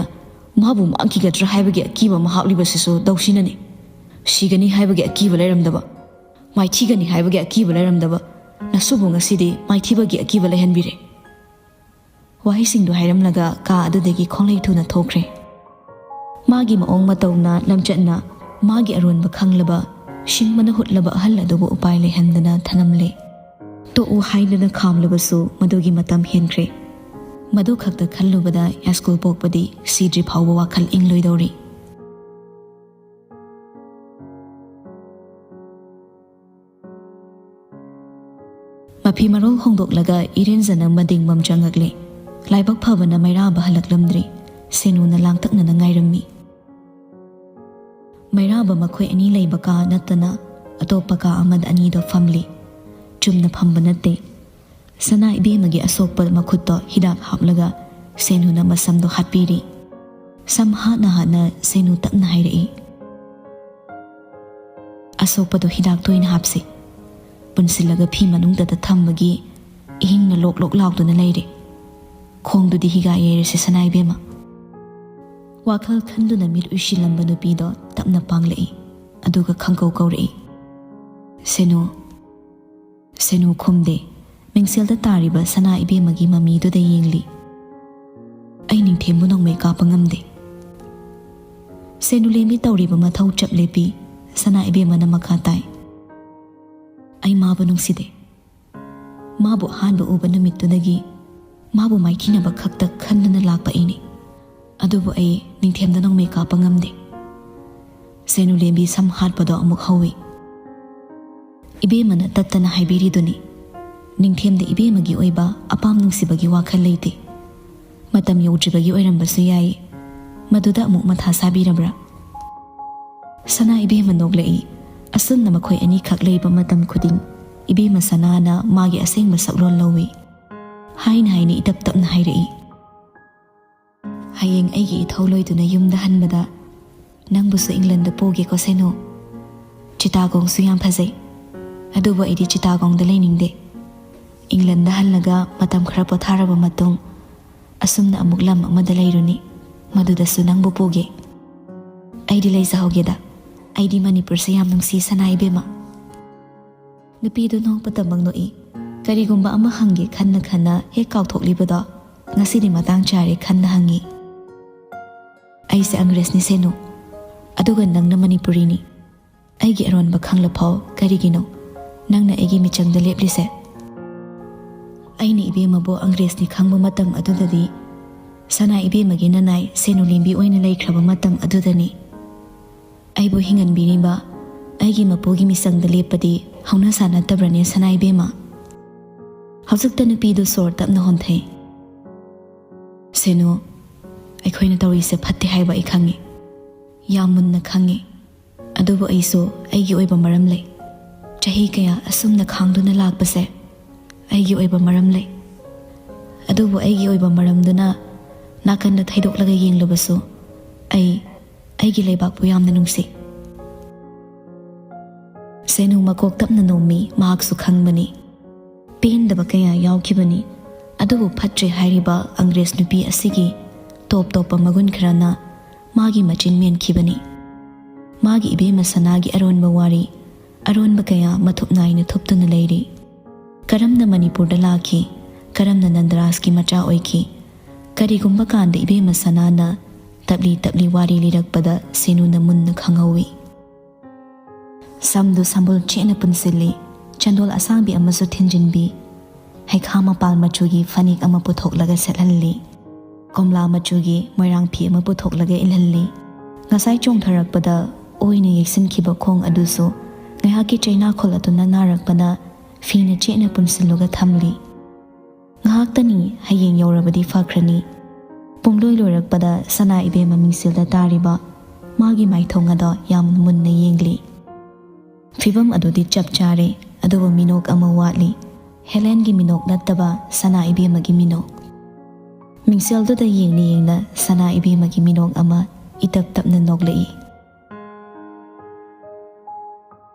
ꯃꯥꯕꯨ ꯃꯥꯡꯈꯤꯒꯗ꯭ꯔꯥ ꯍꯥꯏꯕꯒꯤ ꯑꯀꯤꯕ ꯑꯃ ꯍꯥꯞꯂꯤꯕꯁꯤꯁꯨ ꯗꯧꯁꯤꯅꯅꯤ꯫ ꯁꯤꯒꯅꯤ ꯍꯥꯏꯕꯒꯤ ꯑꯀꯤꯕ ꯂꯩꯔꯝꯗꯕ, ꯃꯥꯏꯊꯤꯒꯅꯤ ꯍꯥꯏꯕꯒꯤ ꯑꯀꯤꯕ ꯂꯩꯔꯝꯗꯕ ꯅꯁꯨꯕꯨ ꯉꯁꯤꯗꯤ ꯃꯥꯏꯊꯤꯕꯒꯤ ꯑꯀꯤꯕ ꯂꯩꯍꯟꯕꯤꯔꯦ꯫" ꯋꯥꯍꯩꯁꯤꯡꯗꯨ ꯍꯥꯏꯔꯝꯂꯒ ꯀꯥ ꯑꯗꯨꯗꯒꯤ ꯈꯣꯡꯂꯩ ꯊꯨꯅ ꯊꯣꯛꯈ꯭ꯔꯦ꯫ ꯃꯥꯒꯤ ꯃꯑꯣꯡ ꯃꯇꯧꯅ, ꯂꯝꯆꯠꯅ ꯃꯥꯒꯤ ꯑꯔꯣꯟꯕ ꯈꯪꯂꯕ, ꯁꯤꯡꯕꯅ ꯍꯨꯠꯂꯕ ꯑꯍꯜ ꯑꯗꯨꯕꯨ ꯎꯄꯥꯏ ꯂꯩꯍꯟꯗꯅ ꯊꯅꯝꯂꯦ꯫ ꯇꯣꯛꯎ ꯍꯥꯏꯗꯨꯅ ꯈꯥꯝꯂꯕꯁꯨ ꯃꯗꯨꯒꯤ ꯃꯇꯝ ꯍꯦꯟꯈ꯭ꯔꯦ꯫ ꯃꯗꯨ ꯈꯛꯇ ꯈꯜꯂꯨꯕꯗ ꯌꯥꯏꯁ꯭ꯀꯨꯜ ꯄꯣꯛꯄꯗꯤ ꯁꯤꯗ꯭ꯔꯤ ꯐꯥꯎꯕ ꯋꯥꯈꯜ ꯏꯪꯂꯣꯏꯗꯧꯔꯤ꯫ ꯃꯐꯤ ꯃꯔꯣꯜ ꯍꯣꯡꯗꯣꯛꯂꯒ ꯏꯔꯦꯟꯖꯅ ꯃꯗꯤꯡꯕꯝ ꯆꯪꯉꯛꯂꯦ꯫ ꯂꯥꯏꯕꯛ ꯐꯕꯅ ꯃꯩꯔꯥꯕ ꯍꯜꯂꯛꯂꯝꯗ꯭ꯔꯤ꯫ ꯁꯦꯅꯨꯅ ꯂꯥꯡꯇꯛꯅꯅ ꯉꯥꯏꯔꯝꯃꯤ꯫ ꯃꯩꯔꯥꯕ ꯃꯈꯣꯏ ꯑꯅꯤ ꯂꯩꯕ ꯀꯥ ꯅꯠꯇꯅ ꯑꯇꯣꯞꯄ ꯀꯥ ꯑꯃꯗ ꯑꯅꯤꯗꯣ ꯐꯝꯂꯤ꯫ ꯆꯨꯝꯅ ꯐꯝꯕ ꯅꯠꯇꯦ꯫ ꯁꯅꯥ ꯏꯕꯦꯝꯃꯒꯤ ꯑꯁꯣꯛꯄ ꯃꯈꯨꯠꯇꯣ ꯍꯤꯗꯥꯛ ꯍꯥꯞꯂꯒ ꯁꯦꯅꯨꯅ ꯃꯁꯝꯗꯣ ꯍꯥꯠꯄꯤꯔꯤ꯫ ꯁꯝ ꯍꯥꯠꯅ ꯍꯥꯠꯅ ꯁꯦꯅꯨ ꯇꯞꯅ ꯍꯥꯏꯔꯛꯏ, "ꯑꯁꯣꯛꯄꯗꯣ ꯍꯤꯗꯥꯛꯇ ꯑꯣꯏꯅ ꯍꯥꯞꯁꯤ꯫ ꯄꯨꯟꯁꯤꯜꯂꯒ ꯐꯤ ꯃꯅꯨꯡꯗꯇ ꯊꯝꯕꯒꯤ ꯏꯍꯤꯡꯅ ꯂꯣꯛ ꯂꯣꯛ ꯂꯥꯎꯗꯨꯅ ꯂꯩꯔꯦ꯫ ꯈꯣꯡꯗꯨꯗꯤ ꯍꯤꯒꯥꯏ ꯌꯩꯔꯁꯤ ꯁꯅꯥ ꯏꯕꯦꯝꯃ꯫" ꯋꯥꯈꯜ ꯈꯟꯗꯨꯅ ꯃꯤꯠ ꯎꯏꯁꯤꯜꯂꯝꯕ ꯅꯨꯄꯤꯗꯣ ꯇꯞꯅ ꯄꯥꯡꯂꯛꯏ, ꯑꯗꯨꯒ ꯈꯪꯀꯧ ꯀꯧꯔꯛꯏ, "ꯁꯦꯅꯨ!" ꯁꯦꯅꯨ ꯈꯨꯝꯗꯦ꯫ ꯃꯤꯡꯁꯦꯜꯗ ꯇꯥꯔꯤꯕ ꯁꯅꯥ ꯏꯕꯦꯝꯃꯒꯤ ꯃꯃꯤꯗꯨꯗ ꯌꯦꯡꯂꯤ꯫ "ꯑꯩ ꯅꯤꯡꯊꯦꯝꯕꯨ ꯅꯣꯡꯃꯩ ꯀꯥꯞꯄ ꯉꯝꯗꯦ꯫" ꯁꯦꯅꯨ ꯂꯦꯝꯕꯤ ꯇꯧꯔꯤꯕ ꯃꯊꯧ ꯆꯞ ꯂꯦꯞꯄꯤ꯫ ꯁꯅꯥ ꯏꯕꯦꯝꯃꯅ ꯃꯈꯥ ꯇꯥꯏ, "ꯑꯩ ꯃꯥꯕꯨ ꯅꯨꯡꯁꯤꯗꯦ꯫ ꯃꯥꯕꯨ ꯑꯍꯥꯟꯕ ꯎꯕ ꯅꯨꯃꯤꯠꯇꯨꯗꯒꯤ ꯃꯥꯕꯨ ꯃꯥꯏꯊꯤꯅꯕ ꯈꯛꯇ ꯈꯟꯗꯨꯅ ꯂꯥꯛꯄ ꯑꯩꯅꯤ꯫ ꯑꯗꯨꯕꯨ ꯑꯩ ꯅꯤꯡꯊꯦꯝꯗ ꯅꯣꯡꯃꯩ ꯀꯥꯞꯄ ꯉꯝꯗꯦ꯫" ꯁꯦꯅꯨ ꯂꯦꯝꯕꯤ ꯁꯝ ꯍꯥꯠꯄꯗꯣ ꯑꯃꯨꯛ ꯍꯧꯏ꯫ "ꯏꯕꯦꯝꯃꯅ ꯇꯠꯇꯅ ꯍꯥꯏꯕꯤꯔꯤꯗꯨꯅꯤ, ꯅꯤꯡꯊꯦꯝꯗ ꯏꯕꯦꯝꯃꯒꯤ ꯑꯣꯏꯕ ꯑꯄꯥꯝ ꯅꯨꯡꯁꯤꯕꯒꯤ ꯋꯥꯈꯜ ꯂꯩꯇꯦ꯫ ꯃꯇꯝ ꯌꯧꯗ꯭ꯔꯤꯕꯒꯤ ꯑꯣꯏꯔꯝꯕꯁꯨ ꯌꯥꯏ꯫ ꯃꯗꯨꯗ ꯑꯃꯨꯛ ꯃꯊꯥ ꯁꯥꯕꯤꯔꯕ꯭ꯔꯥ?" ꯁꯅꯥ ꯏꯕꯦꯝꯃ ꯅꯣꯛꯂꯛꯏ꯫ ꯑꯁꯨꯝꯅ ꯃꯈꯣꯏ ꯑꯅꯤꯈꯛ ꯂꯩꯕ ꯃꯇꯝ ꯈꯨꯗꯤꯡ, ꯏꯕꯦꯝꯃ ꯁꯅꯥꯅ ꯃꯥꯒꯤ ꯑꯁꯦꯡꯕ ꯁꯛꯂꯣꯟ ꯂꯧꯏ꯫ ꯍꯥꯏꯅ ꯍꯥꯏꯅ ꯏꯇꯞ ꯇꯞꯅ ꯍꯥꯏꯔꯛꯏ, "ꯍꯌꯦꯡ ꯑꯩꯒꯤ ꯏꯊꯧ ꯂꯣꯏꯗꯨꯅ ꯌꯨꯝꯗ ꯍꯟꯕꯗ ꯅꯪꯕꯨꯁꯨ ꯏꯪꯂꯟꯗ ꯄꯨꯒꯦꯀꯣ ꯁꯦꯅꯨ꯫ ꯆꯤꯇꯥꯒꯣꯡꯁꯨ ꯌꯥꯝ ꯐꯖꯩ, ꯑꯗꯨꯕꯨ ꯑꯩꯗꯤ ꯆꯤꯇꯥꯒꯣꯡꯗ ꯂꯩꯅꯤꯡꯗꯦ꯫ ꯏꯪꯂꯟꯗ ꯍꯜꯂꯒ ꯃꯇꯝ ꯈꯔ ꯄꯣꯊꯥꯔꯕ ꯃꯇꯨꯡ, ꯑꯁꯨꯝꯅ ꯑꯃꯨꯛ ꯂꯝ ꯑꯃꯗ ꯂꯩꯔꯨꯅꯤ, ꯃꯗꯨꯗꯁꯨ ꯅꯪꯕꯨ ꯄꯨꯒꯦ꯫ ꯑꯩꯗꯤ ꯂꯩꯖꯍꯧꯒꯦꯗ, ꯑꯩꯗꯤ ꯃꯅꯤꯄꯨꯔꯁꯦ ꯌꯥꯝ ꯅꯨꯡꯁꯤ ꯁꯅꯥ ꯏꯕꯦꯝꯃ꯫" ꯅꯨꯄꯤꯗꯨ ꯅꯣꯛꯄꯇꯃꯛ ꯅꯣꯛꯏ꯫ "ꯀꯔꯤꯒꯨꯝꯕ ꯑꯃ ꯍꯪꯒꯦ ꯈꯟꯅ ꯈꯟꯅ ꯍꯦꯛ ꯀꯥꯎꯊꯣꯛꯂꯤꯕꯗꯣ ꯉꯁꯤꯗꯤ ꯃꯇꯥꯡ ꯆꯥꯔꯦ" ꯈꯟꯅ ꯍꯪꯉꯤ꯫ "ꯑꯩꯁꯦ ꯑꯪꯒ꯭ꯔꯦꯖꯅꯤ ꯁꯦꯅꯨ, ꯑꯗꯨꯒ ꯅꯪꯅ ꯃꯅꯤꯄꯨꯔꯤꯅꯤ꯫ ꯑꯩꯒꯤ ꯑꯔꯣꯟꯕ ꯈꯪꯂꯐꯥꯎ ꯀꯔꯤꯒꯤꯅꯣ ꯅꯪꯅ ꯑꯩꯒꯤ ꯃꯤꯆꯪꯗ ꯂꯦꯞꯂꯤꯁꯦ?" ꯑꯩꯅ ꯏꯕꯦꯝꯃꯕꯨ ꯑꯪꯒ꯭ꯔꯦꯖꯅꯤ ꯈꯪꯕ ꯃꯇꯝ ꯑꯗꯨꯗꯗꯤ ꯁꯅꯥ ꯏꯕꯦꯝꯃꯒꯤ ꯅꯅꯥꯏ ꯁꯦꯅꯨ ꯂꯦꯝꯕꯤ ꯑꯣꯏꯅ ꯂꯩꯈ꯭ꯔꯕ ꯃꯇꯝ ꯑꯗꯨꯗꯅꯤ꯫ ꯑꯩꯕꯨ ꯍꯤꯡꯍꯟꯕꯤꯔꯤꯕ ꯑꯩꯒꯤ ꯃꯄꯨꯒꯤ ꯃꯤꯆꯪꯗ ꯂꯦꯞꯄꯗꯤ ꯍꯧꯅ ꯁꯥ ꯅꯠꯇꯕ꯭ꯔꯅꯦ ꯁꯅꯥ ꯏꯕꯦꯝꯃ? ꯍꯧꯖꯤꯛꯇ ꯅꯨꯄꯤꯗꯨ ꯁꯣꯔ ꯇꯞꯅ ꯍꯣꯟꯊꯩ꯫ "ꯁꯦꯅꯨ, ꯑꯩꯈꯣꯏꯅ ꯇꯧꯔꯤꯁꯦ ꯐꯠꯇꯦ ꯍꯥꯏꯕ ꯑꯩ ꯈꯪꯉꯤ, ꯌꯥꯝ ꯃꯨꯟꯅ ꯈꯪꯉꯤ꯫ ꯑꯗꯨꯕꯨ ꯑꯩꯁꯨ ꯑꯩꯒꯤ ꯑꯣꯏꯕ ꯃꯔꯝ ꯂꯩ꯫ ꯆꯍꯤ ꯀꯌꯥ ꯑꯁꯨꯝꯅ ꯈꯥꯡꯗꯨꯅ ꯂꯥꯛꯄꯁꯦ ꯑꯩꯒꯤ ꯑꯣꯏꯕ ꯃꯔꯝ ꯂꯩ꯫ ꯑꯗꯨꯕꯨ ꯑꯩꯒꯤ ꯑꯣꯏꯕ ꯃꯔꯝꯗꯨꯅ ꯅꯥꯀꯟꯗ ꯊꯩꯗꯣꯛꯂꯒ ꯌꯦꯡꯂꯕꯁꯨ ꯑꯩ ꯑꯩꯒꯤ ꯂꯩꯕꯥꯛꯄꯨ ꯌꯥꯝꯅ ꯅꯨꯡꯁꯤ꯫" ꯁꯦꯅꯨ ꯃꯀꯣꯛ ꯇꯞꯅ ꯅꯣꯝꯃꯤ, ꯃꯍꯥꯛꯁꯨ ꯈꯪꯕꯅꯤ꯫ ꯄꯦꯟꯗꯕ ꯀꯌꯥ ꯌꯥꯎꯈꯤꯕꯅꯤ, ꯑꯗꯨꯕꯨ ꯐꯠꯇ꯭ꯔꯦ ꯍꯥꯏꯔꯤꯕ ꯑꯪꯒ꯭ꯔꯦꯖ ꯅꯨꯄꯤ ꯑꯁꯤꯒꯤ ꯇꯣꯞ ꯇꯣꯞꯄ ꯃꯒꯨꯟ ꯈꯔꯅ ꯃꯥꯒꯤ ꯃꯆꯤꯟ ꯃꯦꯟꯈꯤꯕꯅꯤ꯫ ꯃꯥꯒꯤ ꯏꯕꯦꯝꯃ ꯁꯅꯥꯒꯤ ꯑꯔꯣꯟꯕ ꯋꯥꯔꯤ, ꯑꯔꯣꯟꯕ ꯀꯌꯥ ꯃꯊꯨꯞ ꯅꯥꯏꯅ ꯊꯨꯞꯇꯨꯅ ꯂꯩꯔꯤ꯫ ꯀꯔꯝꯅ ꯃꯅꯤꯄꯨꯔꯗ ꯂꯥꯛꯈꯤ, ꯀꯔꯝꯅ ꯅꯟꯗꯔꯥꯖꯀꯤ ꯃꯆꯥ ꯑꯣꯏꯈꯤ, ꯀꯔꯤꯒꯨꯝꯕ ꯀꯥꯟꯗ ꯏꯕꯦꯝꯃ ꯁꯅꯥꯅ ꯇꯞꯂꯤ ꯇꯞꯂꯤ ꯋꯥꯔꯤ ꯂꯤꯔꯛꯄꯗ ꯁꯦꯅꯨꯅ ꯃꯨꯟꯅ ꯈꯪꯍꯧꯏ꯫ ꯁꯝꯗꯨ ꯁꯝꯕꯨꯜ ꯆꯦꯠꯅ ꯄꯨꯟꯁꯤꯜꯂꯤ, ꯆꯟꯗꯣꯜ ꯑꯁꯥꯡꯕꯤ ꯑꯃꯁꯨ ꯊꯤꯟꯖꯤꯟꯕꯤ, ꯍꯩꯈꯥ ꯃꯄꯥꯜ ꯃꯆꯨꯒꯤ ꯐꯅꯦꯛ ꯑꯃ ꯄꯨꯊꯣꯛꯂꯒ ꯁꯦꯠꯍꯜꯂꯤ, ꯀꯣꯝꯂꯥ ꯃꯆꯨꯒꯤ ꯃꯣꯏꯔꯥꯡ ꯐꯤ ꯑꯃ ꯄꯨꯊꯣꯛꯂꯒ ꯏꯜꯍꯜꯂꯤ꯫ ꯉꯁꯥꯏ ꯆꯣꯡꯊꯔꯛꯄꯗ ꯑꯣꯏꯅ ꯌꯩꯁꯤꯟꯈꯤꯕ ꯈꯣꯡ ꯑꯗꯨꯁꯨ ꯉꯥꯏꯍꯥꯛꯀꯤ ꯆꯩꯅꯥꯈꯣꯜ ꯑꯗꯨꯅ ꯅꯥꯔꯛꯄꯅ ꯐꯤꯅ ꯆꯦꯠꯅ ꯄꯨꯟꯁꯤꯜꯂꯒ ꯊꯝꯂꯤ꯫ ꯉꯥꯏꯍꯥꯛꯇꯅꯤ, ꯍꯌꯦꯡ ꯌꯧꯔꯕꯗꯤ ꯐꯈ꯭ꯔꯅꯤ꯫ ꯄꯨꯡꯂꯣꯏ ꯂꯣꯏꯔꯛꯄꯗ ꯁꯅꯥ ꯏꯕꯦꯝꯃ ꯃꯤꯡꯁꯦꯜꯗ ꯇꯥꯔꯤꯕ ꯃꯥꯒꯤ ꯃꯥꯏꯊꯣꯡ ꯑꯗꯣ ꯌꯥꯝ ꯃꯨꯟꯅ ꯌꯦꯡꯂꯤ꯫ ꯐꯤꯚꯝ ꯑꯗꯨꯗꯤ ꯆꯞ ꯆꯥꯔꯦ, ꯑꯗꯨꯕꯨ ꯃꯤꯅꯣꯛ ꯑꯃ ꯋꯥꯠꯂꯤ꯫ ꯍꯦꯂꯦꯟꯒꯤ ꯃꯤꯅꯣꯛ ꯅꯠꯇꯕ ꯁꯅꯥ ꯏꯕꯦꯝꯃꯒꯤ ꯃꯤꯅꯣꯛ꯫ ꯃꯤꯡꯁꯦꯜꯗꯨꯗ ꯌꯦꯡꯅ ꯌꯦꯡꯅ ꯁꯅꯥ ꯏꯕꯦꯝꯃꯒꯤ ꯃꯤꯅꯣꯛ ꯑꯃ ꯏꯇꯞ ꯇꯞꯅ ꯅꯣꯛꯂꯛꯏ꯫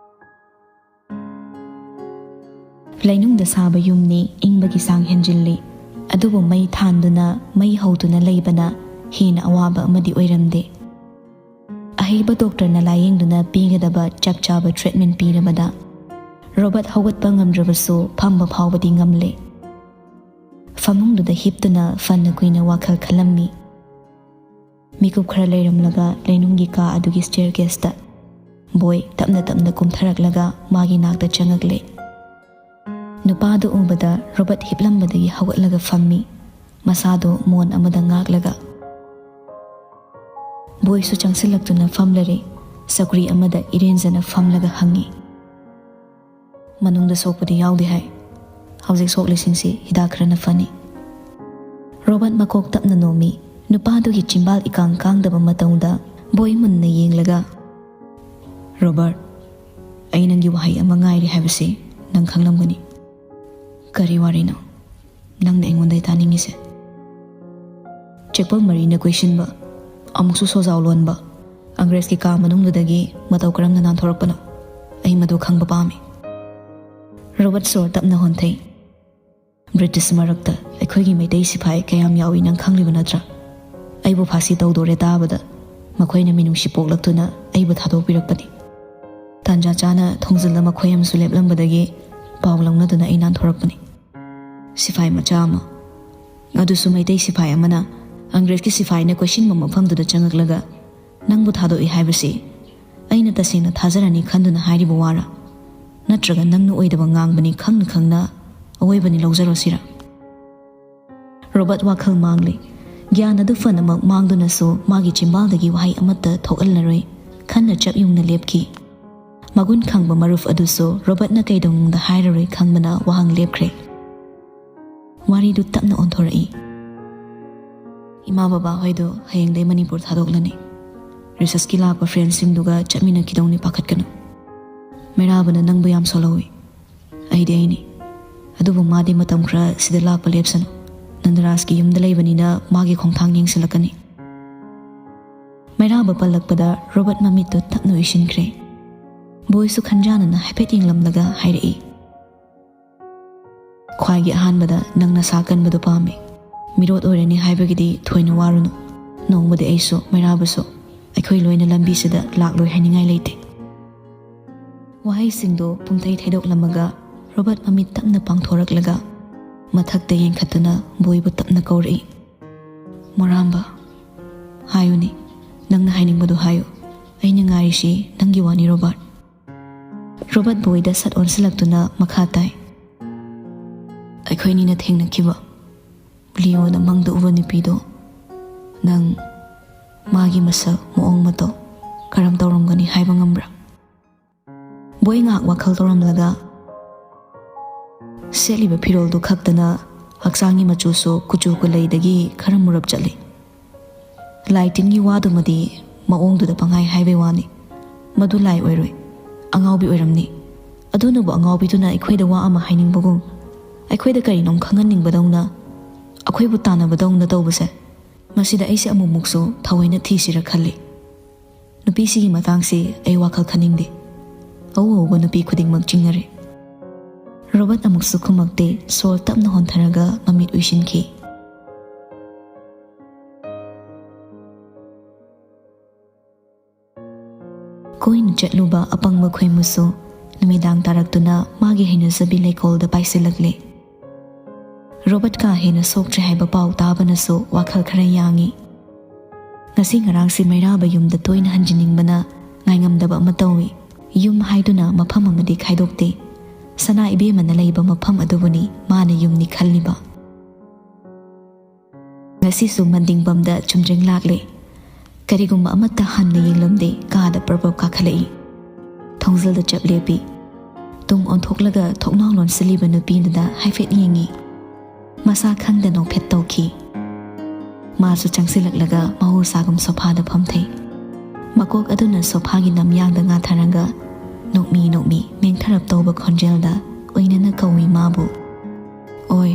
ꯂꯩꯅꯨꯡꯗ ꯁꯥꯕ ꯌꯨꯝꯅꯤ, ꯏꯪꯕꯒꯤ ꯆꯥꯡ ꯍꯦꯟꯖꯤꯜꯂꯤ꯫ ꯑꯗꯨꯕꯨ ꯃꯩ ꯊꯥꯟꯗꯨꯅ, ꯃꯩ ꯍꯧꯗꯨꯅ ꯂꯩꯕꯅ ꯍꯦꯟꯅ ꯑꯋꯥꯕ ꯑꯃꯗꯤ ꯑꯣꯏꯔꯝꯗꯦ꯫ ꯑꯍꯩꯕ ꯗꯣꯛꯇꯔꯅ ꯂꯥꯌꯦꯡꯗꯨꯅ ꯄꯤꯒꯗꯕ ꯆꯞ ꯆꯥꯕ ꯇ꯭ꯔꯤꯠꯃꯦꯟ ꯄꯤꯔꯕꯗ ꯔꯣꯕꯔꯠ ꯍꯧꯒꯠꯄ ꯉꯝꯗ꯭ꯔꯕꯁꯨ ꯐꯝꯕ ꯐꯥꯎꯕꯗꯤ ꯉꯝꯂꯦ꯫ ꯐꯃꯨꯡꯗꯨꯗ ꯍꯤꯞꯇꯨꯅ ꯐꯅ ꯀꯨꯏꯅ ꯋꯥꯈꯜ ꯈꯜꯂꯝꯃꯤ꯫ ꯃꯤꯀꯨꯞ ꯈꯔ ꯂꯩꯔꯝꯂꯒ ꯂꯩꯅꯨꯡꯒꯤ ꯀꯥ ꯑꯗꯨꯒꯤ ꯁ꯭ꯇꯦꯌꯔ ꯀꯦꯁꯇ ꯕꯣꯏ ꯇꯞꯅ ꯇꯞꯅ ꯀꯨꯝꯊꯔꯛꯂꯒ ꯃꯥꯒꯤ ꯅꯥꯛꯇ ꯆꯪꯉꯛꯂꯦ꯫ ꯅꯨꯄꯥꯗꯨ ꯎꯕꯗ ꯔꯣꯕꯔꯠ ꯍꯤꯞꯂꯝꯕꯗꯒꯤ ꯍꯧꯒꯠꯂꯒ ꯐꯝꯃꯤ, ꯃꯁꯥꯗꯨ ꯃꯣꯟ ꯑꯃꯗ ꯉꯥꯛꯂꯒ꯫ ꯕꯣꯏꯁꯨ ꯆꯪꯁꯤꯜꯂꯛꯇꯨꯅ ꯐꯝꯂꯔꯦ꯫ ꯆꯧꯀ꯭ꯔꯤ ꯑꯃꯗ ꯏꯔꯦꯟꯖꯅ ꯐꯝꯂꯒ ꯍꯪꯉꯤ, "ꯃꯅꯨꯡꯗ ꯁꯣꯛꯄꯗꯤ ꯌꯥꯎꯗꯦ ꯍꯥꯏ꯫ ꯍꯧꯖꯤꯛ ꯁꯣꯛꯂꯤꯁꯤꯡꯁꯤ ꯍꯤꯗꯥꯛ ꯈꯔꯅ ꯐꯅꯤ꯫" ꯔꯣꯕꯔꯠ ꯃꯀꯣꯛ ꯇꯞꯅ ꯅꯣꯝꯃꯤ꯫ ꯅꯨꯄꯥꯗꯨꯒꯤ ꯆꯤꯝꯕꯥꯜ ꯏꯀꯥꯡ ꯀꯥꯡꯗꯕ ꯃꯇꯧꯗ ꯕꯣꯏ ꯃꯨꯟꯅ ꯌꯦꯡꯂꯒ, "ꯔꯣꯕꯔꯠ, ꯑꯩ ꯅꯪꯒꯤ ꯋꯥꯍꯩ ꯑꯃ ꯉꯥꯏꯔꯤ ꯍꯥꯏꯕꯁꯤ ꯅꯪ ꯈꯪꯂꯝꯒꯅꯤ꯫" "ꯀꯔꯤ ꯋꯥꯔꯤꯅꯣ? ꯅꯪꯅ ꯑꯩꯉꯣꯟꯗ ꯇꯥꯅꯤꯡꯉꯤꯁꯦ?" ꯆꯦꯛꯄꯜ ꯃꯔꯤꯅ ꯀꯣꯏꯁꯤꯟꯕ, ꯑꯃꯨꯛꯁꯨ ꯁꯣꯖꯥꯎ ꯂꯣꯟꯕ, ꯑꯪꯒ꯭ꯔꯦꯖꯀꯤ ꯀꯥ ꯃꯅꯨꯡꯗꯨꯗꯒꯤ ꯃꯇꯧ ꯀꯔꯝꯅ ꯅꯥꯟꯊꯣꯔꯛꯄꯅꯣ? ꯑꯩ ꯃꯗꯨ ꯈꯪꯕ ꯄꯥꯝꯃꯤ꯫ ꯔꯣꯕꯔꯠ ꯁꯣꯔ ꯇꯞꯅ ꯍꯣꯟꯊꯩ꯫ "ꯕ꯭ꯔꯤꯇꯤꯁ ꯃꯔꯛꯇ ꯑꯩꯈꯣꯏꯒꯤ ꯃꯩꯇꯩ ꯁꯤꯐꯥꯏ ꯀꯌꯥꯝ ꯌꯥꯎꯏ ꯅꯪ ꯈꯪꯂꯤꯕ ꯅꯠꯇ꯭ꯔꯥ? ꯑꯩꯕꯨ ꯐꯥꯁꯤ ꯇꯧꯗꯣꯔꯦ ꯇꯥꯕꯗ ꯃꯈꯣꯏꯅ ꯃꯤꯅꯨꯡꯁꯤ ꯄꯣꯛꯂꯛꯇꯨꯅ ꯑꯩꯕꯨ ꯊꯥꯗꯣꯛꯄꯤꯔꯛꯄꯅꯤ꯫ ꯇꯥꯟꯖꯥ ꯆꯥꯅ ꯊꯣꯡꯖꯤꯜꯗ ꯃꯈꯣꯏ ꯑꯃꯁꯨ ꯂꯦꯞꯂꯝꯕꯗꯒꯤ ꯄꯥꯎ ꯂꯧꯅꯗꯨꯅ ꯑꯩ ꯅꯥꯟꯊꯣꯔꯛꯄꯅꯤ꯫ ꯁꯤꯐꯥꯏ ꯃꯆꯥ ꯑꯃ, ꯑꯗꯨꯁꯨ ꯃꯩꯇꯩ ꯁꯤꯐꯥꯏ ꯑꯃꯅ ꯑꯪꯒ꯭ꯔꯦꯖꯀꯤ ꯁꯤꯐꯥꯏꯅ ꯀꯣꯏꯁꯤꯟꯕ ꯃꯐꯝꯗꯨꯗ ꯆꯪꯉꯛꯂꯒ ꯅꯪꯕꯨ ꯊꯥꯗꯣꯛꯏ ꯍꯥꯏꯕꯁꯤ ꯑꯩꯅ ꯇꯁꯦꯡꯅ ꯊꯥꯖꯔꯅꯤ ꯈꯟꯗꯨꯅ ꯍꯥꯏꯔꯤꯕ ꯋꯥꯔꯥ? ꯅꯠꯇ꯭ꯔꯒ ꯅꯪꯅ ꯑꯣꯏꯗꯕ ꯉꯥꯡꯕꯅꯤ ꯈꯪꯅ ꯈꯪꯅ ꯑꯑꯣꯏꯕꯅꯤ ꯂꯧꯖꯔꯣꯁꯤꯔꯥ?" ꯔꯣꯕꯔꯠ ꯋꯥꯈꯜ ꯃꯥꯡꯂꯤ꯫ ꯒ꯭ꯌꯥꯟ ꯑꯗꯨ ꯐꯅꯃꯛ ꯃꯥꯡꯗꯨꯅꯁꯨ ꯃꯥꯒꯤ ꯆꯤꯝꯕꯥꯜꯗꯒꯤ ꯋꯥꯍꯩ ꯑꯃꯠꯇ ꯊꯣꯛꯍꯜꯂꯔꯣꯏ ꯈꯟꯅ ꯆꯞ ꯌꯨꯡꯅ ꯂꯦꯞꯈꯤ꯫ ꯃꯒꯨꯟ ꯈꯪꯕ ꯃꯔꯨꯞ ꯑꯗꯨꯁꯨ ꯔꯣꯕꯔꯠꯅ ꯀꯩꯗꯧꯅꯨꯡꯗ ꯍꯥꯏꯔꯔꯣꯏ ꯈꯪꯕꯅ ꯋꯥꯍꯪ ꯂꯦꯞꯈ꯭ꯔꯦ꯫ ꯋꯥꯔꯤꯗꯨ ꯇꯞꯅ ꯑꯣꯟꯊꯣꯔꯛꯏ꯫ "ꯏꯃꯥ ꯕꯕꯥ ꯍꯣꯏꯗꯣ ꯍꯌꯦꯡꯗꯩ ꯃꯅꯤꯄꯨꯔ ꯊꯥꯗꯣꯛꯂꯅꯤ꯫ ꯔꯤꯁꯔꯁꯀꯤ ꯂꯥꯛꯄ ꯐ꯭ꯔꯦꯟꯁꯤꯡꯗꯨꯒ ꯆꯠꯃꯤꯟꯅꯈꯤꯗꯧꯅꯤ, ꯄꯥꯈꯠꯀꯅꯨ꯫" ꯃꯩꯔꯥꯕꯅ ꯅꯪꯕꯨ ꯌꯥꯝ ꯁꯣꯜꯍꯧꯏ꯫ ꯑꯩꯗꯤ ꯑꯩꯅꯤ꯫ ꯑꯗꯨꯕꯨ ꯃꯥꯗꯤ ꯃꯇꯝ ꯈꯔ ꯁꯤꯗ ꯂꯥꯛꯄ ꯂꯦꯞꯁꯅꯨ꯫ ꯅꯟꯗꯔꯥꯖꯀꯤ ꯌꯨꯝꯗ ꯂꯩꯕꯅꯤꯅ ꯃꯥꯒꯤ ꯈꯣꯡꯊꯥꯡ ꯌꯦꯡꯁꯤꯜꯂꯛꯀꯅꯤ꯫ ꯃꯩꯔꯥꯕ ꯄꯜꯂꯛꯄꯗ ꯔꯣꯕꯔꯠ ꯃꯃꯤꯠꯇꯨ ꯇꯞꯅ ꯎꯏꯁꯤꯟꯈ꯭ꯔꯦ꯫ ꯕꯣꯏꯁꯨ ꯈꯟꯖꯥꯅꯅ ꯍꯥꯏꯐꯦꯠ ꯌꯦꯡꯂꯝꯂꯒ ꯍꯥꯏꯔꯛꯏ, ꯈ꯭ꯋꯥꯏꯒꯤ ꯑꯍꯥꯟꯕꯗ ꯅꯪ ꯅꯁꯥ ꯀꯟꯕꯗꯨ ꯄꯥꯝꯃꯤ꯫ ꯃꯤꯔꯣꯠ ꯑꯣꯏꯔꯅꯤ ꯍꯥꯏꯕꯒꯤꯗꯤ ꯊꯣꯏꯅ ꯋꯥꯔꯨꯅꯨ꯫ ꯅꯣꯡꯃꯗꯤ ꯑꯩꯁꯨ, ꯃꯩꯔꯥꯕꯁꯨ ꯑꯩꯈꯣꯏ ꯂꯣꯏꯅ ꯂꯝꯕꯤꯁꯤꯗ ꯂꯥꯛꯂꯣꯏ ꯍꯥꯏꯅꯤꯡꯉꯥꯏ ꯂꯩꯇꯦ꯫ ꯋꯥꯍꯩꯁꯤꯡꯗꯨ ꯄꯨꯝꯊꯩ ꯊꯩꯗꯣꯛꯂꯝꯃꯒ ꯔꯣꯕꯔꯠ ꯃꯃꯤꯠ ꯇꯞꯅ ꯄꯥꯡꯊꯣꯔꯛꯂꯒ ꯃꯊꯛꯇ ꯌꯦꯡꯈꯠꯇꯨꯅ ꯕꯣꯏꯕꯨ ꯇꯞꯅ ꯀꯧꯔꯛꯏ, ꯃꯣꯔꯥꯝꯕ꯫ ꯍꯥꯏꯌꯨꯅꯦ, ꯅꯪꯅ ꯍꯥꯏꯅꯤꯡꯕꯗꯨ ꯍꯥꯏꯌꯨ꯫ ꯑꯩꯅ ꯉꯥꯏꯔꯤꯁꯤ ꯅꯪꯒꯤ ꯋꯥꯅꯤ, ꯔꯣꯕꯔꯠ꯫ ꯔꯣꯕꯔꯠ ꯕꯣꯏꯗ ꯁꯠ ꯑꯣꯟꯁꯤꯜꯂꯛꯇꯨꯅ ꯃꯈꯥ ꯇꯥꯏ, ꯑꯩꯈꯣꯏꯅꯤꯅ ꯊꯦꯡꯅꯈꯤꯕ ꯂꯤꯑꯣꯅ ꯃꯪꯗ ꯎꯕ ꯅꯨꯄꯤꯗꯣ, ꯅꯪ ꯃꯥꯒꯤ ꯃꯁꯛ, ꯃꯑꯣꯡ ꯃꯇꯧ ꯀꯔꯝ ꯇꯧꯔꯝꯒꯅꯤ ꯍꯥꯏꯕ ꯉꯝꯕ꯭ꯔꯥ? ꯕꯣꯏ ꯉꯥꯏꯍꯥꯛ ꯋꯥꯈꯜ ꯇꯧꯔꯝꯂꯒ, ꯁꯦꯠꯂꯤꯕ ꯐꯤꯔꯣꯜꯗꯨ ꯈꯛꯇꯅ ꯍꯛꯆꯥꯡꯒꯤ ꯃꯆꯨꯁꯨ ꯀꯨꯆꯨ ꯀꯨꯂꯩꯗꯒꯤ ꯈꯔ ꯃꯨꯔꯞ ꯆꯠꯂꯤ꯫ ꯂꯥꯏ ꯇꯤꯟꯒꯤ ꯋꯥꯗꯨꯃꯗꯤ ꯃꯑꯣꯡꯗꯨꯗ ꯄꯪꯍꯥꯏ ꯍꯥꯏꯕꯩ ꯋꯥꯅꯤ꯫ ꯃꯗꯨ ꯂꯥꯏ ꯑꯣꯏꯔꯣꯏ, ꯑꯉꯥꯎꯕꯤ ꯑꯣꯏꯔꯝꯅꯤ꯫ ꯑꯗꯨꯅꯕꯨ ꯑꯉꯥꯎꯕꯤꯗꯨꯅ ꯑꯩꯈꯣꯏꯗ ꯋꯥ ꯑꯃ ꯍꯥꯏꯅꯤꯡꯕꯒꯨꯝ, ꯑꯩꯈꯣꯏꯗ ꯀꯔꯤꯅꯣꯝ ꯈꯪꯍꯟꯅꯤꯡꯕꯗꯧꯅ, ꯑꯩꯈꯣꯏꯕꯨ ꯇꯥꯟꯅꯕꯗꯧꯅ ꯇꯧꯕꯁꯦ, ꯃꯁꯤꯗ ꯑꯩꯁꯦ ꯑꯃꯨꯛꯃꯨꯛꯁꯨ ꯊꯑꯣꯏꯅ ꯊꯤꯁꯤꯔ ꯈꯜꯂꯤ꯫ ꯅꯨꯄꯤꯁꯤꯒꯤ ꯃꯇꯥꯡꯁꯤ ꯑꯩ ꯋꯥꯈꯜ ꯈꯟꯅꯤꯡꯗꯦ꯫ ꯑꯎ ꯑꯎꯕ ꯅꯨꯄꯤ ꯈꯨꯗꯤꯡꯃꯛ ꯆꯤꯡꯅꯔꯦ꯫ ꯔꯣꯕꯔꯠ ꯑꯃꯨꯛꯁꯨ ꯈꯨꯝꯃꯛꯇꯦ, ꯁꯣꯔ ꯇꯞꯅ ꯍꯣꯟꯊꯔꯒ ꯃꯃꯤꯠ ꯎꯏꯁꯤꯟꯈꯤ꯫ ꯀꯣꯏꯅ ꯆꯠꯂꯨꯕ ꯑꯄꯪꯕ ꯈꯣꯏꯃꯨꯁꯨ ꯅꯨꯃꯤꯗꯥꯡ ꯇꯥꯔꯛꯇꯨꯅ ꯃꯥꯒꯤ ꯍꯩꯅꯖꯕꯤ ꯂꯩꯀꯣꯜꯗ ꯄꯥꯏꯁꯤꯜꯂꯛꯂꯦ꯫ ꯔꯣꯕꯔꯠ ꯀꯥ ꯍꯦꯟꯅ ꯁꯣꯛꯇ꯭ꯔꯦ ꯍꯥꯏꯕ ꯄꯥꯎ ꯇꯥꯕꯅꯁꯨ ꯋꯥꯈꯜ ꯈꯔ ꯌꯥꯡꯉꯤ꯫ ꯉꯁꯤ ꯉꯔꯥꯡꯁꯤ ꯃꯩꯔꯥꯕ ꯌꯨꯝꯗ ꯇꯣꯏꯅ ꯍꯟꯖꯤꯟꯅꯤꯡꯕꯅ ꯉꯥꯏꯉꯝꯗꯕ ꯑꯃ ꯇꯧꯏ꯫ ꯌꯨꯝ ꯍꯥꯏꯗꯨꯅ ꯃꯐꯝ ꯑꯃꯗꯤ ꯈꯥꯏꯗꯣꯛꯇꯦ꯫ ꯁꯅꯥ ꯏꯕꯦꯝꯃꯅ ꯂꯩꯕ ꯃꯐꯝ ꯑꯗꯨꯕꯨꯅꯤ ꯃꯥꯅ ꯌꯨꯝꯅꯤ ꯈꯜꯂꯤꯕ꯫ ꯉꯁꯤꯁꯨ ꯃꯟꯗꯤꯡꯕꯝꯗ ꯆꯨꯝꯗ꯭ꯔꯤꯡ ꯂꯥꯛꯂꯦ꯫ ꯀꯔꯤꯒꯨꯝꯕ ꯑꯃꯠꯇ ꯍꯟꯅ ꯌꯦꯡꯂꯝꯗꯦ, ꯀꯥꯗ ꯄ꯭ꯔꯞ ꯄ꯭ꯔꯞ ꯀꯥꯈꯠꯂꯛꯏ꯫ ꯊꯣꯡꯖꯤꯜꯗ ꯆꯞ ꯂꯦꯞꯄꯤ꯫ ꯇꯨꯡ ꯑꯣꯟꯊꯣꯛꯂꯒ ꯊꯣꯡꯅꯥꯎ ꯂꯣꯟꯁꯤꯜꯂꯤꯕ ꯅꯨꯄꯤꯗꯨꯗ ꯍꯥꯏꯐꯦꯠ ꯌꯦꯡꯉꯤ꯫ ꯃꯁꯥ ꯈꯪꯗ ꯅꯣꯛꯐꯦꯠ ꯇꯧꯈꯤ꯫ ꯃꯥꯁꯨ ꯆꯪꯁꯤꯜꯂꯛꯂꯒ ꯃꯍꯧꯁꯥꯒꯨꯝ ꯁꯣꯐꯥꯗ ꯐꯝꯊꯩ꯫ ꯃꯀꯣꯛ ꯑꯗꯨꯅ ꯁꯣꯐꯥꯒꯤ ꯅꯝꯌꯥꯡꯗ ꯉꯥꯊꯔꯒ ꯅꯣꯛꯃꯤ ꯅꯣꯛꯃꯤ ꯅꯦꯡꯊꯔꯞ ꯇꯧꯕ ꯈꯣꯟꯖꯦꯜꯗ ꯑꯣꯏꯅꯅ ꯀꯧꯏ ꯃꯥꯕꯨ꯫ "ꯑꯣꯏ"꯫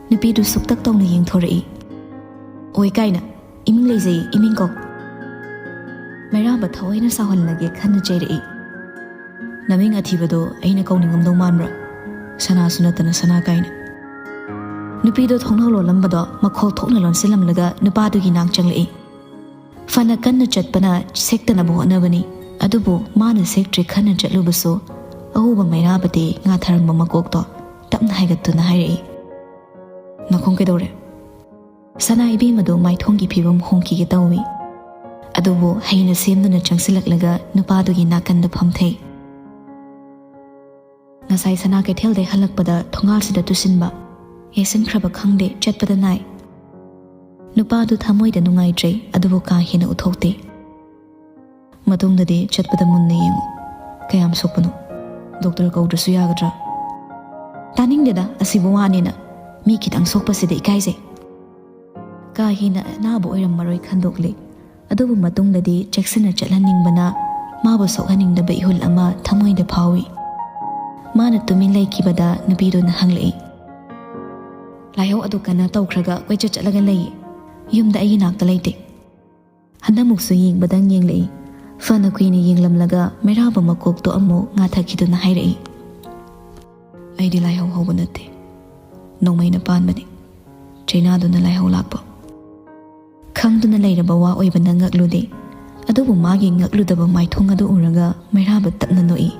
ꯅꯨꯄꯤꯗꯨ ꯁꯨꯛꯇꯛ ꯇꯧꯅ ꯌꯦꯡꯊꯣꯔꯛꯏ꯫ "ꯑꯣꯏ" ꯀꯥꯏꯅ? ꯏꯃꯤꯡ ꯂꯩꯖꯩ, ꯏꯃꯤꯡ ꯀꯧ꯫ ꯃꯩꯔꯥꯕ ꯊꯑꯣꯏꯅ ꯁꯥꯎꯍꯜꯂꯒꯦ ꯈꯟꯅ ꯆꯩꯔꯛꯏ꯫ "ꯅꯃꯤꯡ ꯑꯊꯤꯕꯗꯣ ꯑꯩꯅ ꯀꯧꯅꯤꯡꯉꯝꯗꯧ ꯃꯥꯟꯕ꯭ꯔꯥ? ꯁꯅꯥꯁꯨ ꯅꯠꯇꯅ ꯁꯅꯥ ꯀꯥꯏꯅ"꯫ ꯅꯨꯄꯤꯗꯣ ꯊꯣꯡꯅꯥꯎ ꯂꯣꯜꯂꯝꯕꯗꯣ ꯃꯈꯣꯜ ꯊꯣꯛꯅ ꯂꯣꯟꯁꯤꯜꯂꯝꯂꯒ ꯅꯨꯄꯥꯗꯨꯒꯤ ꯅꯥꯛ ꯆꯪꯂꯛꯏ꯫ ꯐꯅ ꯀꯟꯅ ꯆꯠꯄꯅ ꯁꯦꯛꯇꯅꯕ ꯍꯣꯠꯅꯕꯅꯤ, ꯑꯗꯨꯕꯨ ꯃꯥꯅ ꯁꯦꯛꯇ꯭ꯔꯤ ꯈꯟꯅ ꯆꯠꯂꯨꯕꯁꯨ ꯑꯎꯕ ꯃꯩꯔꯥꯕꯗꯤ ꯉꯥꯊꯔꯝꯕ ꯃꯀꯣꯛꯇꯣ ꯇꯞꯅ ꯍꯥꯏꯒꯠꯇꯨꯅ ꯍꯥꯏꯔꯛꯏ, "ꯅꯈꯣꯡ ꯀꯩꯗꯧꯔꯦ?" ꯁꯅꯥ ꯏꯕꯦꯝꯃꯗꯨ ꯃꯥꯏꯊꯣꯡꯒꯤ ꯐꯤꯕꯝ ꯍꯣꯡꯈꯤꯒꯦ ꯇꯧꯏ꯫ ꯑꯗꯨꯕꯨ ꯍꯩꯅ ꯁꯦꯝꯗꯨꯅ ꯆꯪꯁꯤꯜꯂꯛꯂꯒ ꯅꯨꯄꯥꯗꯨꯒꯤ ꯅꯥꯀꯟꯗ ꯐꯝꯊꯩ꯫ "ꯉꯁꯥꯏ ꯁꯅꯥ ꯀꯩꯊꯦꯜꯗꯩ ꯍꯜꯂꯛꯄꯗ ꯊꯣꯡꯒꯥꯜꯁꯤꯗ ꯇꯨꯁꯤꯟꯕ, ꯌꯩꯁꯤꯟꯈ꯭ꯔꯕ ꯈꯪꯗꯦ, ꯆꯠꯄꯗ ꯅꯥꯏ"꯫ ꯅꯨꯄꯥꯗꯨ ꯊꯃꯣꯏꯗ ꯅꯨꯡꯉꯥꯏꯇ꯭ꯔꯦ, ꯑꯗꯨꯕꯨ ꯀꯥ ꯍꯦꯟꯅ ꯎꯠꯊꯣꯛꯇꯦ꯫ "ꯃꯇꯨꯡꯗꯗꯤ ꯆꯠꯄꯗ ꯃꯨꯟꯅ ꯌꯦꯡꯉꯨ꯫ ꯀꯌꯥꯝ ꯁꯣꯛꯄꯅꯣ? ꯗꯣꯛꯇꯔ ꯀꯧꯗ꯭ꯔꯁꯨ ꯌꯥꯒꯗ꯭ꯔꯥ?" "ꯇꯥꯅꯤꯡꯗꯦꯗ, ꯑꯁꯤꯕꯨ ꯋꯥꯅꯦꯅ꯫ ꯃꯤ ꯈꯤꯇꯪ ꯁꯣꯛꯄꯁꯤꯗ ꯏꯀꯥꯏꯖꯩ꯫ ꯀꯥ ꯍꯦꯟꯅ ꯑꯅꯥꯕ ꯑꯣꯏꯔꯝꯃꯔꯣꯏ ꯈꯟꯗꯣꯛꯂꯦ꯫ ꯑꯗꯨꯕꯨ ꯃꯇꯨꯡꯗꯗꯤ ꯆꯦꯛꯁꯤꯟꯅ ꯆꯠꯍꯟꯅꯤꯡꯕꯅ ꯃꯥꯕꯨ ꯁꯣꯛꯍꯟꯅꯤꯡꯗꯕ ꯏꯍꯨꯜ ꯑꯃ ꯊꯃꯣꯏꯗ ꯐꯥꯎꯏ"꯫ ꯃꯥꯅ ꯇꯨꯃꯤꯟ ꯂꯩꯈꯤꯕꯗ ꯅꯨꯄꯤꯗꯨꯅ ꯍꯪꯂꯛꯏ, "ꯂꯥꯏꯍꯧ ꯑꯗꯨ ꯀꯟꯅ ꯇꯧꯈ꯭ꯔꯒ ꯀꯣꯏꯆꯠ ꯆꯠꯂꯒ ꯂꯩꯌꯦ꯫ ꯌꯨꯝꯗ ꯑꯩꯒꯤ ꯅꯥꯛꯇ ꯂꯩꯇꯦ"꯫ ꯍꯟꯗꯛꯃꯨꯛꯁꯨ ꯌꯦꯡꯕꯗꯪ ꯌꯦꯡꯂꯛꯏ꯫ ꯐꯅ ꯀꯨꯏꯅ ꯌꯦꯡꯂꯝꯂꯒ ꯃꯩꯔꯥꯕ ꯃꯀꯣꯛꯇꯣ ꯑꯃꯨꯛ ꯉꯥꯊꯈꯤꯗꯨꯅ ꯍꯥꯏꯔꯛꯏ, "ꯑꯩꯗꯤ ꯂꯥꯏꯍꯧ ꯍꯧꯕ ꯅꯠꯇꯦ, ꯅꯣꯡꯃꯩꯅ ꯄꯥꯟꯕꯅꯤ꯫ ꯆꯩꯅꯥꯗꯨꯅ ꯂꯥꯏꯍꯧ ꯂꯥꯛꯄ"꯫ ꯈꯪꯗꯨꯅ ꯂꯩꯔꯕ ꯋꯥ ꯑꯣꯏꯕꯅ ꯉꯛꯂꯨꯗꯦ, ꯑꯗꯨꯕꯨ ꯃꯥꯒꯤ ꯉꯛꯂꯨꯗꯕ ꯃꯥꯏꯊꯣꯡ ꯑꯗꯨ ꯎꯔꯒ ꯃꯩꯔꯥꯕ ꯇꯞꯅ ꯅꯣꯛꯏ꯫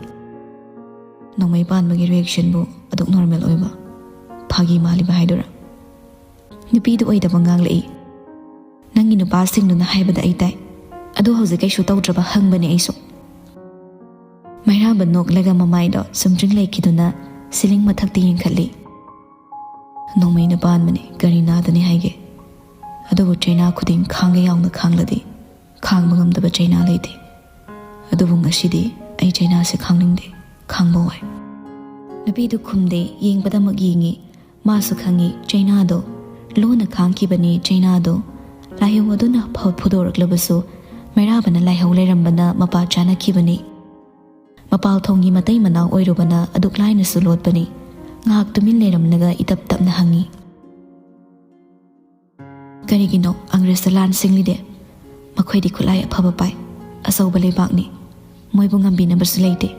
"ꯅꯣꯡꯃꯩ ꯄꯥꯟꯕꯒꯤ ꯔꯤꯌꯦꯛꯁꯟꯕꯨ ꯑꯗꯨꯛ ꯅꯣꯔꯃꯦꯜ ꯑꯣꯏꯕ? ꯐꯥꯒꯤ ꯃꯥꯜꯂꯤꯕ ꯍꯥꯏꯗꯨꯔꯥ?" ꯅꯨꯄꯤꯗꯨ ꯑꯣꯏꯗꯕ ꯉꯥꯡꯂꯛꯏ꯫ "ꯅꯪꯒꯤ ꯅꯨꯄꯥꯁꯤꯡꯗꯨꯅ ꯍꯥꯏꯕꯗ ꯑꯩ ꯇꯥꯏ꯫ ꯑꯗꯨ ꯍꯧꯖꯤꯛ ꯀꯩꯁꯨ ꯇꯧꯗ꯭ꯔꯕ ꯍꯪꯕꯅꯦ ꯑꯩꯁꯨ"꯫ ꯃꯩꯔꯥꯕ ꯅꯣꯛꯂꯒ ꯃꯃꯥꯏꯗꯣ ꯆꯨꯝꯗ꯭ꯔꯤꯡ ꯂꯩꯈꯤꯗꯨꯅ ꯁꯤꯂꯤꯡ ꯃꯊꯛꯇ ꯌꯦꯡꯈꯠꯂꯤ꯫ "ꯅꯣꯡꯃꯩꯅ ꯄꯥꯟꯕꯅꯤ, ꯀꯔꯤ ꯅꯥꯗꯅꯤ ꯍꯥꯏꯒꯦ? ꯑꯗꯨꯕꯨ ꯆꯩꯅꯥ ꯈꯨꯗꯤꯡ ꯈꯥꯡꯒꯦ ꯌꯥꯎꯅ ꯈꯥꯡꯂꯗꯤ ꯈꯥꯡꯕ ꯉꯝꯗꯕ ꯆꯩꯅꯥ ꯂꯩꯇꯦ꯫ ꯑꯗꯨꯕꯨ ꯉꯁꯤꯗꯤ ꯑꯩ ꯆꯩꯅꯥꯁꯦ ꯈꯥꯡꯅꯤꯡꯗꯦ, ꯈꯥꯡꯕ ꯋꯥꯏ"꯫ ꯅꯨꯄꯤꯗꯨ ꯈꯨꯝꯗꯦ, ꯌꯦꯡꯕꯗꯃꯛ ꯌꯦꯡꯉꯤ꯫ ꯃꯥꯁꯨ ꯈꯪꯉꯤ ꯆꯩꯅꯥꯗꯣ꯫ ꯂꯣꯟꯅ ꯈꯥꯡꯈꯤꯕꯅꯤ ꯆꯩꯅꯥꯗꯣ꯫ ꯂꯥꯏꯍꯧ ꯑꯗꯨꯅ ꯐ-, ꯐꯨꯗꯣꯔꯛꯂꯕꯁꯨ ꯃꯩꯔꯥꯕꯅ ꯂꯥꯏꯍꯧ ꯂꯩꯔꯝꯕꯅ ꯃꯄꯥ ꯆꯥꯅꯈꯤꯕꯅꯤ꯫ ꯃꯄꯥꯜ ꯊꯣꯡꯒꯤ ꯃꯇꯩ ꯃꯅꯥꯎ ꯑꯣꯏꯔꯨꯕꯅ ꯑꯗꯨꯛ ꯂꯥꯏꯅꯁꯨ ꯂꯣꯠꯄꯅꯤ꯫ ꯉꯥꯏꯍꯥꯛ ꯇꯨꯃꯤꯟ ꯂꯩꯔꯝꯂꯒ ꯏꯇꯞ ꯇꯞꯅ ꯍꯪꯉꯤ, "ꯀꯔꯤꯒꯤꯅꯣ ꯑꯪꯒ꯭ꯔꯦꯖꯇ ꯂꯥꯟ ꯁꯤꯡꯂꯤꯗꯦ? ꯃꯈꯣꯏꯗꯤ ꯈꯨꯠꯂꯥꯏ ꯑꯐꯕ ꯄꯥꯏ, ꯑꯆꯧꯕ ꯂꯩꯕꯥꯛꯅꯤ, ꯃꯣꯏꯕꯨ ꯉꯝꯕꯤꯅꯕꯁꯨ ꯂꯩꯇꯦ꯫"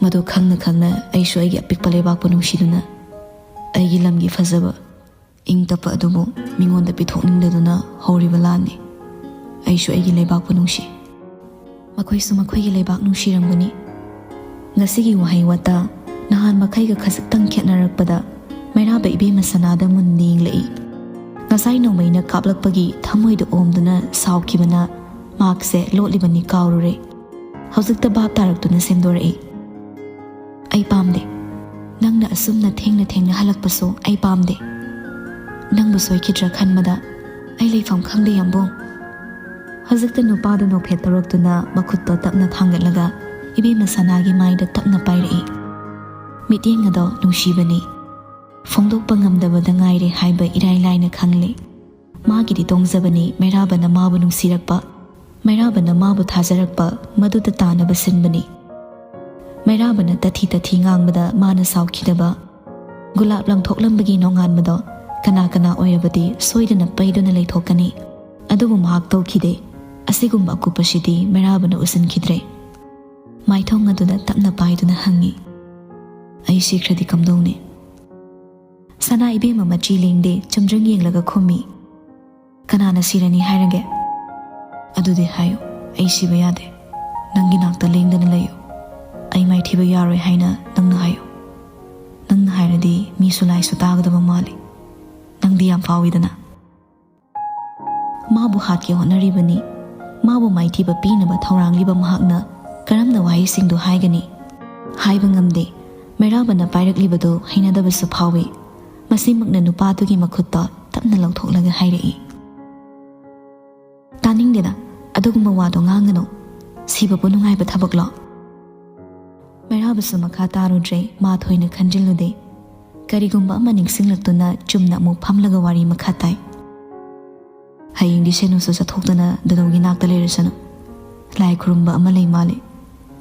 ꯃꯗꯨ ꯈꯪꯅ ꯈꯪꯅ ꯑꯩꯁꯨ ꯑꯩꯒꯤ ꯑꯄꯤꯛꯄ ꯂꯩꯕꯥꯛꯄꯨ ꯅꯨꯡꯁꯤꯗꯨꯅ ꯑꯩꯒꯤ ꯂꯝꯒꯤ ꯐꯖꯕ ꯏꯪ ꯇꯞꯄ ꯑꯗꯨꯕꯨ ꯃꯤꯉꯣꯟꯗ ꯄꯤꯊꯣꯛꯅꯤꯡꯗꯗꯨꯅ ꯍꯧꯔꯤꯕ ꯂꯥꯟꯅꯤ꯫ ꯑꯩꯁꯨ ꯑꯩꯒꯤ ꯂꯩꯕꯥꯛꯄꯨ ꯅꯨꯡꯁꯤ꯫ ꯃꯈꯣꯏꯁꯨ ꯃꯈꯣꯏꯒꯤ ꯂꯩꯕꯥꯛ ꯅꯨꯡꯁꯤꯔꯝꯒꯅꯤ꯫ ꯉꯁꯤꯒꯤ ꯋꯥꯍꯩ ꯋꯥꯇꯥ ꯅꯍꯥꯟ ꯃꯈꯩꯒ ꯈꯖꯤꯛꯇꯪ ꯈꯦꯠꯅꯔꯛꯄꯗ ꯃꯩꯔꯥꯕ ꯏꯕꯦꯝꯃ ꯁꯅꯥꯗ ꯃꯨꯟꯅ ꯌꯦꯡꯂꯛꯏ꯫ ꯉꯁꯥꯏ ꯅꯣꯡꯃꯩꯅ ꯀꯥꯞꯂꯛꯄꯒꯤ ꯊꯃꯣꯏꯗ ꯑꯣꯝꯗꯨꯅ ꯁꯥꯎꯈꯤꯕꯅ ꯃꯍꯥꯛꯁꯦ ꯂꯣꯠꯂꯤꯕꯅꯤ ꯀꯥꯎꯔꯨꯔꯦ꯫ ꯍꯧꯖꯤꯛꯇ ꯚꯥꯞ ꯇꯥꯔꯛꯇꯨꯅ ꯁꯦꯝꯗꯣꯔꯛꯏ꯫ "ꯑꯩ ꯄꯥꯝꯗꯦ꯫ ꯅꯪꯅ ꯑꯁꯨꯝꯅ ꯊꯦꯡꯅ ꯊꯦꯡꯅ ꯍꯜꯂꯛꯄꯁꯨ ꯑꯩ ꯄꯥꯝꯗꯦ꯫ ꯅꯪꯕꯨ ꯁꯣꯏꯈꯤꯗ꯭ꯔꯥ ꯈꯟꯕꯗ ꯑꯩ ꯂꯩꯐꯝ ꯈꯪꯗꯦ, ꯌꯥꯝꯕꯨꯡ꯫" ꯍꯧꯖꯤꯛꯇ ꯅꯨꯄꯥꯗꯨ ꯅꯣꯛꯐꯦꯠ ꯇꯧꯔꯛꯇꯨꯅ ꯃꯈꯨꯠꯇꯣ ꯇꯞꯅ ꯊꯥꯡꯒꯠꯂꯒ ꯏꯕꯦꯝꯃ ꯁꯅꯥꯒꯤ ꯃꯥꯏꯗ ꯇꯞꯅ ꯄꯥꯏꯔꯛꯏ꯫ ꯃꯤꯠꯌꯦꯡ ꯑꯗꯣ ꯅꯨꯡꯁꯤꯕꯅꯤ꯫ ꯐꯣꯡꯗꯣꯛꯄ ꯉꯝꯗꯕꯗ ꯉꯥꯏꯔꯦ ꯍꯥꯏꯕ ꯏꯔꯥꯏ ꯂꯥꯏꯅ ꯈꯪꯂꯦ꯫ ꯃꯥꯒꯤꯗꯤ ꯇꯣꯡꯖꯕꯅꯤ ꯃꯩꯔꯥꯕꯅ ꯃꯥꯕꯨ ꯅꯨꯡꯁꯤꯔꯛꯄ, ꯃꯩꯔꯥꯕꯅ ꯃꯥꯕꯨ ꯊꯥꯖꯔꯛꯄ, ꯃꯗꯨꯗ ꯇꯥꯅꯕ ꯁꯤꯟꯕꯅꯤ꯫ ꯃꯩꯔꯥꯕꯅ ꯇꯊꯤ ꯇꯊꯤ ꯉꯥꯡꯕꯗ ꯃꯥꯅ ꯁꯥꯎꯈꯤꯗꯕ꯫ ꯒꯨꯂꯥꯞ ꯂꯪꯊꯣꯛꯂꯝꯕꯒꯤ ꯅꯣꯡꯉꯥꯟꯕꯗꯣ ꯀꯅꯥ ꯀꯅꯥ ꯑꯣꯏꯔꯕꯗꯤ ꯁꯣꯏꯗꯅ ꯄꯩꯗꯨꯅ ꯂꯩꯊꯣꯛꯀꯅꯤ꯫ ꯑꯗꯨꯕꯨ ꯃꯍꯥꯛ ꯇꯧꯈꯤꯗꯦ꯫ ꯑꯁꯤꯒꯨꯝꯕ ꯑꯀꯨꯞꯄꯁꯤꯗꯤ ꯃꯩꯔꯥꯕꯅ ꯎꯁꯤꯟꯈꯤꯗ꯭ꯔꯦ꯫ ꯃꯥꯏꯊꯣꯡ ꯑꯗꯨꯗ ꯇꯞꯅ ꯄꯥꯏꯗꯨꯅ ꯍꯪꯉꯤ, "ꯑꯩ ꯁꯤꯈ꯭ꯔꯗꯤ ꯀꯝꯗꯧꯅꯤ?" ꯁꯅꯥ ꯏꯕꯦꯝꯃ ꯃꯆꯤ ꯂꯦꯡꯗꯦ, ꯆꯨꯝꯗ꯭ꯔꯤꯡ ꯌꯦꯡꯂꯒ ꯈꯨꯝꯃꯤ, "ꯀꯅꯥꯅ ꯁꯤꯔꯅꯤ ꯍꯥꯏꯔꯒꯦ? ꯑꯗꯨꯗꯤ ꯍꯥꯏꯌꯨ, ꯑꯩ ꯁꯤꯕ ꯌꯥꯗꯦ꯫ ꯅꯪꯒꯤ ꯅꯥꯛꯇ ꯂꯦꯡꯗꯅ ꯂꯩꯌꯨ꯫ ꯑꯩ ꯃꯥꯏꯊꯤꯕ ꯌꯥꯔꯣꯏ ꯍꯥꯏꯅ ꯅꯪꯅ ꯍꯥꯏꯌꯨ꯫ ꯅꯪꯅ ꯍꯥꯏꯔꯗꯤ ꯃꯤꯁꯨ ꯂꯥꯏꯁꯨ ꯇꯥꯒꯗꯕ ꯃꯥꯜꯂꯤ꯫ ꯅꯪꯗꯤ ꯌꯥꯝ ꯐꯥꯎꯏꯗꯅ꯫" ꯃꯥꯕꯨ ꯍꯥꯠꯀꯦ ꯍꯣꯠꯅꯔꯤꯕꯅꯤ꯫ ꯃꯥꯕꯨ ꯃꯥꯏꯊꯤꯕ ꯄꯤꯅꯕ ꯊꯧꯔꯥꯡꯂꯤꯕ ꯃꯍꯥꯛꯅ ꯀꯔꯝꯅ ꯋꯥꯍꯩꯁꯤꯡꯗꯨ ꯍꯥꯏꯒꯅꯤ? ꯍꯥꯏꯕ ꯉꯝꯗꯦ꯫ ꯃꯩꯔꯥꯕꯅ ꯄꯥꯏꯔꯛꯂꯤꯕꯗꯨ ꯍꯩꯅꯗꯕꯁꯨ ꯐꯥꯎꯏ꯫ ꯃꯁꯤꯃꯛꯅ ꯅꯨꯄꯥꯗꯨꯒꯤ ꯃꯈꯨꯠꯇ ꯇꯞꯅ ꯂꯧꯊꯣꯛꯂꯒ ꯍꯥꯏꯔꯛꯏ, "ꯇꯥꯅꯤꯡꯗꯦꯗ, ꯑꯗꯨꯒꯨꯝꯕ ꯋꯥꯗꯣ ꯉꯥꯡꯒꯅꯨ꯫ ꯁꯤꯕꯕꯨ ꯅꯨꯡꯉꯥꯏꯕ ꯊꯕꯛꯂꯣ?" ꯃꯩꯔꯥꯕꯁꯨ ꯃꯈꯥ ꯇꯥꯔꯨꯗ꯭ꯔꯦ, ꯃꯥ ꯊꯣꯏꯅ ꯈꯟꯖꯤꯜꯂꯨꯗꯦ꯫ ꯀꯔꯤꯒꯨꯝꯕ ꯑꯃ ꯅꯤꯡꯁꯤꯡꯂꯛꯇꯨꯅ ꯆꯨꯝꯅ ꯑꯃꯨꯛ ꯐꯝꯂꯒ ꯋꯥꯔꯤ ꯃꯈꯥ ꯇꯥꯏ꯫ "ꯍꯌꯦꯡꯗꯤ ꯁꯦꯅꯨꯁꯨ ꯆꯠꯊꯣꯛꯇꯅ ꯗꯗꯧꯒꯤ ꯅꯥꯛꯇ ꯂꯩꯔꯁꯅꯨ꯫ ꯂꯥꯏ ꯈꯨꯔꯨꯝꯕ ꯑꯃ ꯂꯩ ꯃꯥꯜꯂꯤ꯫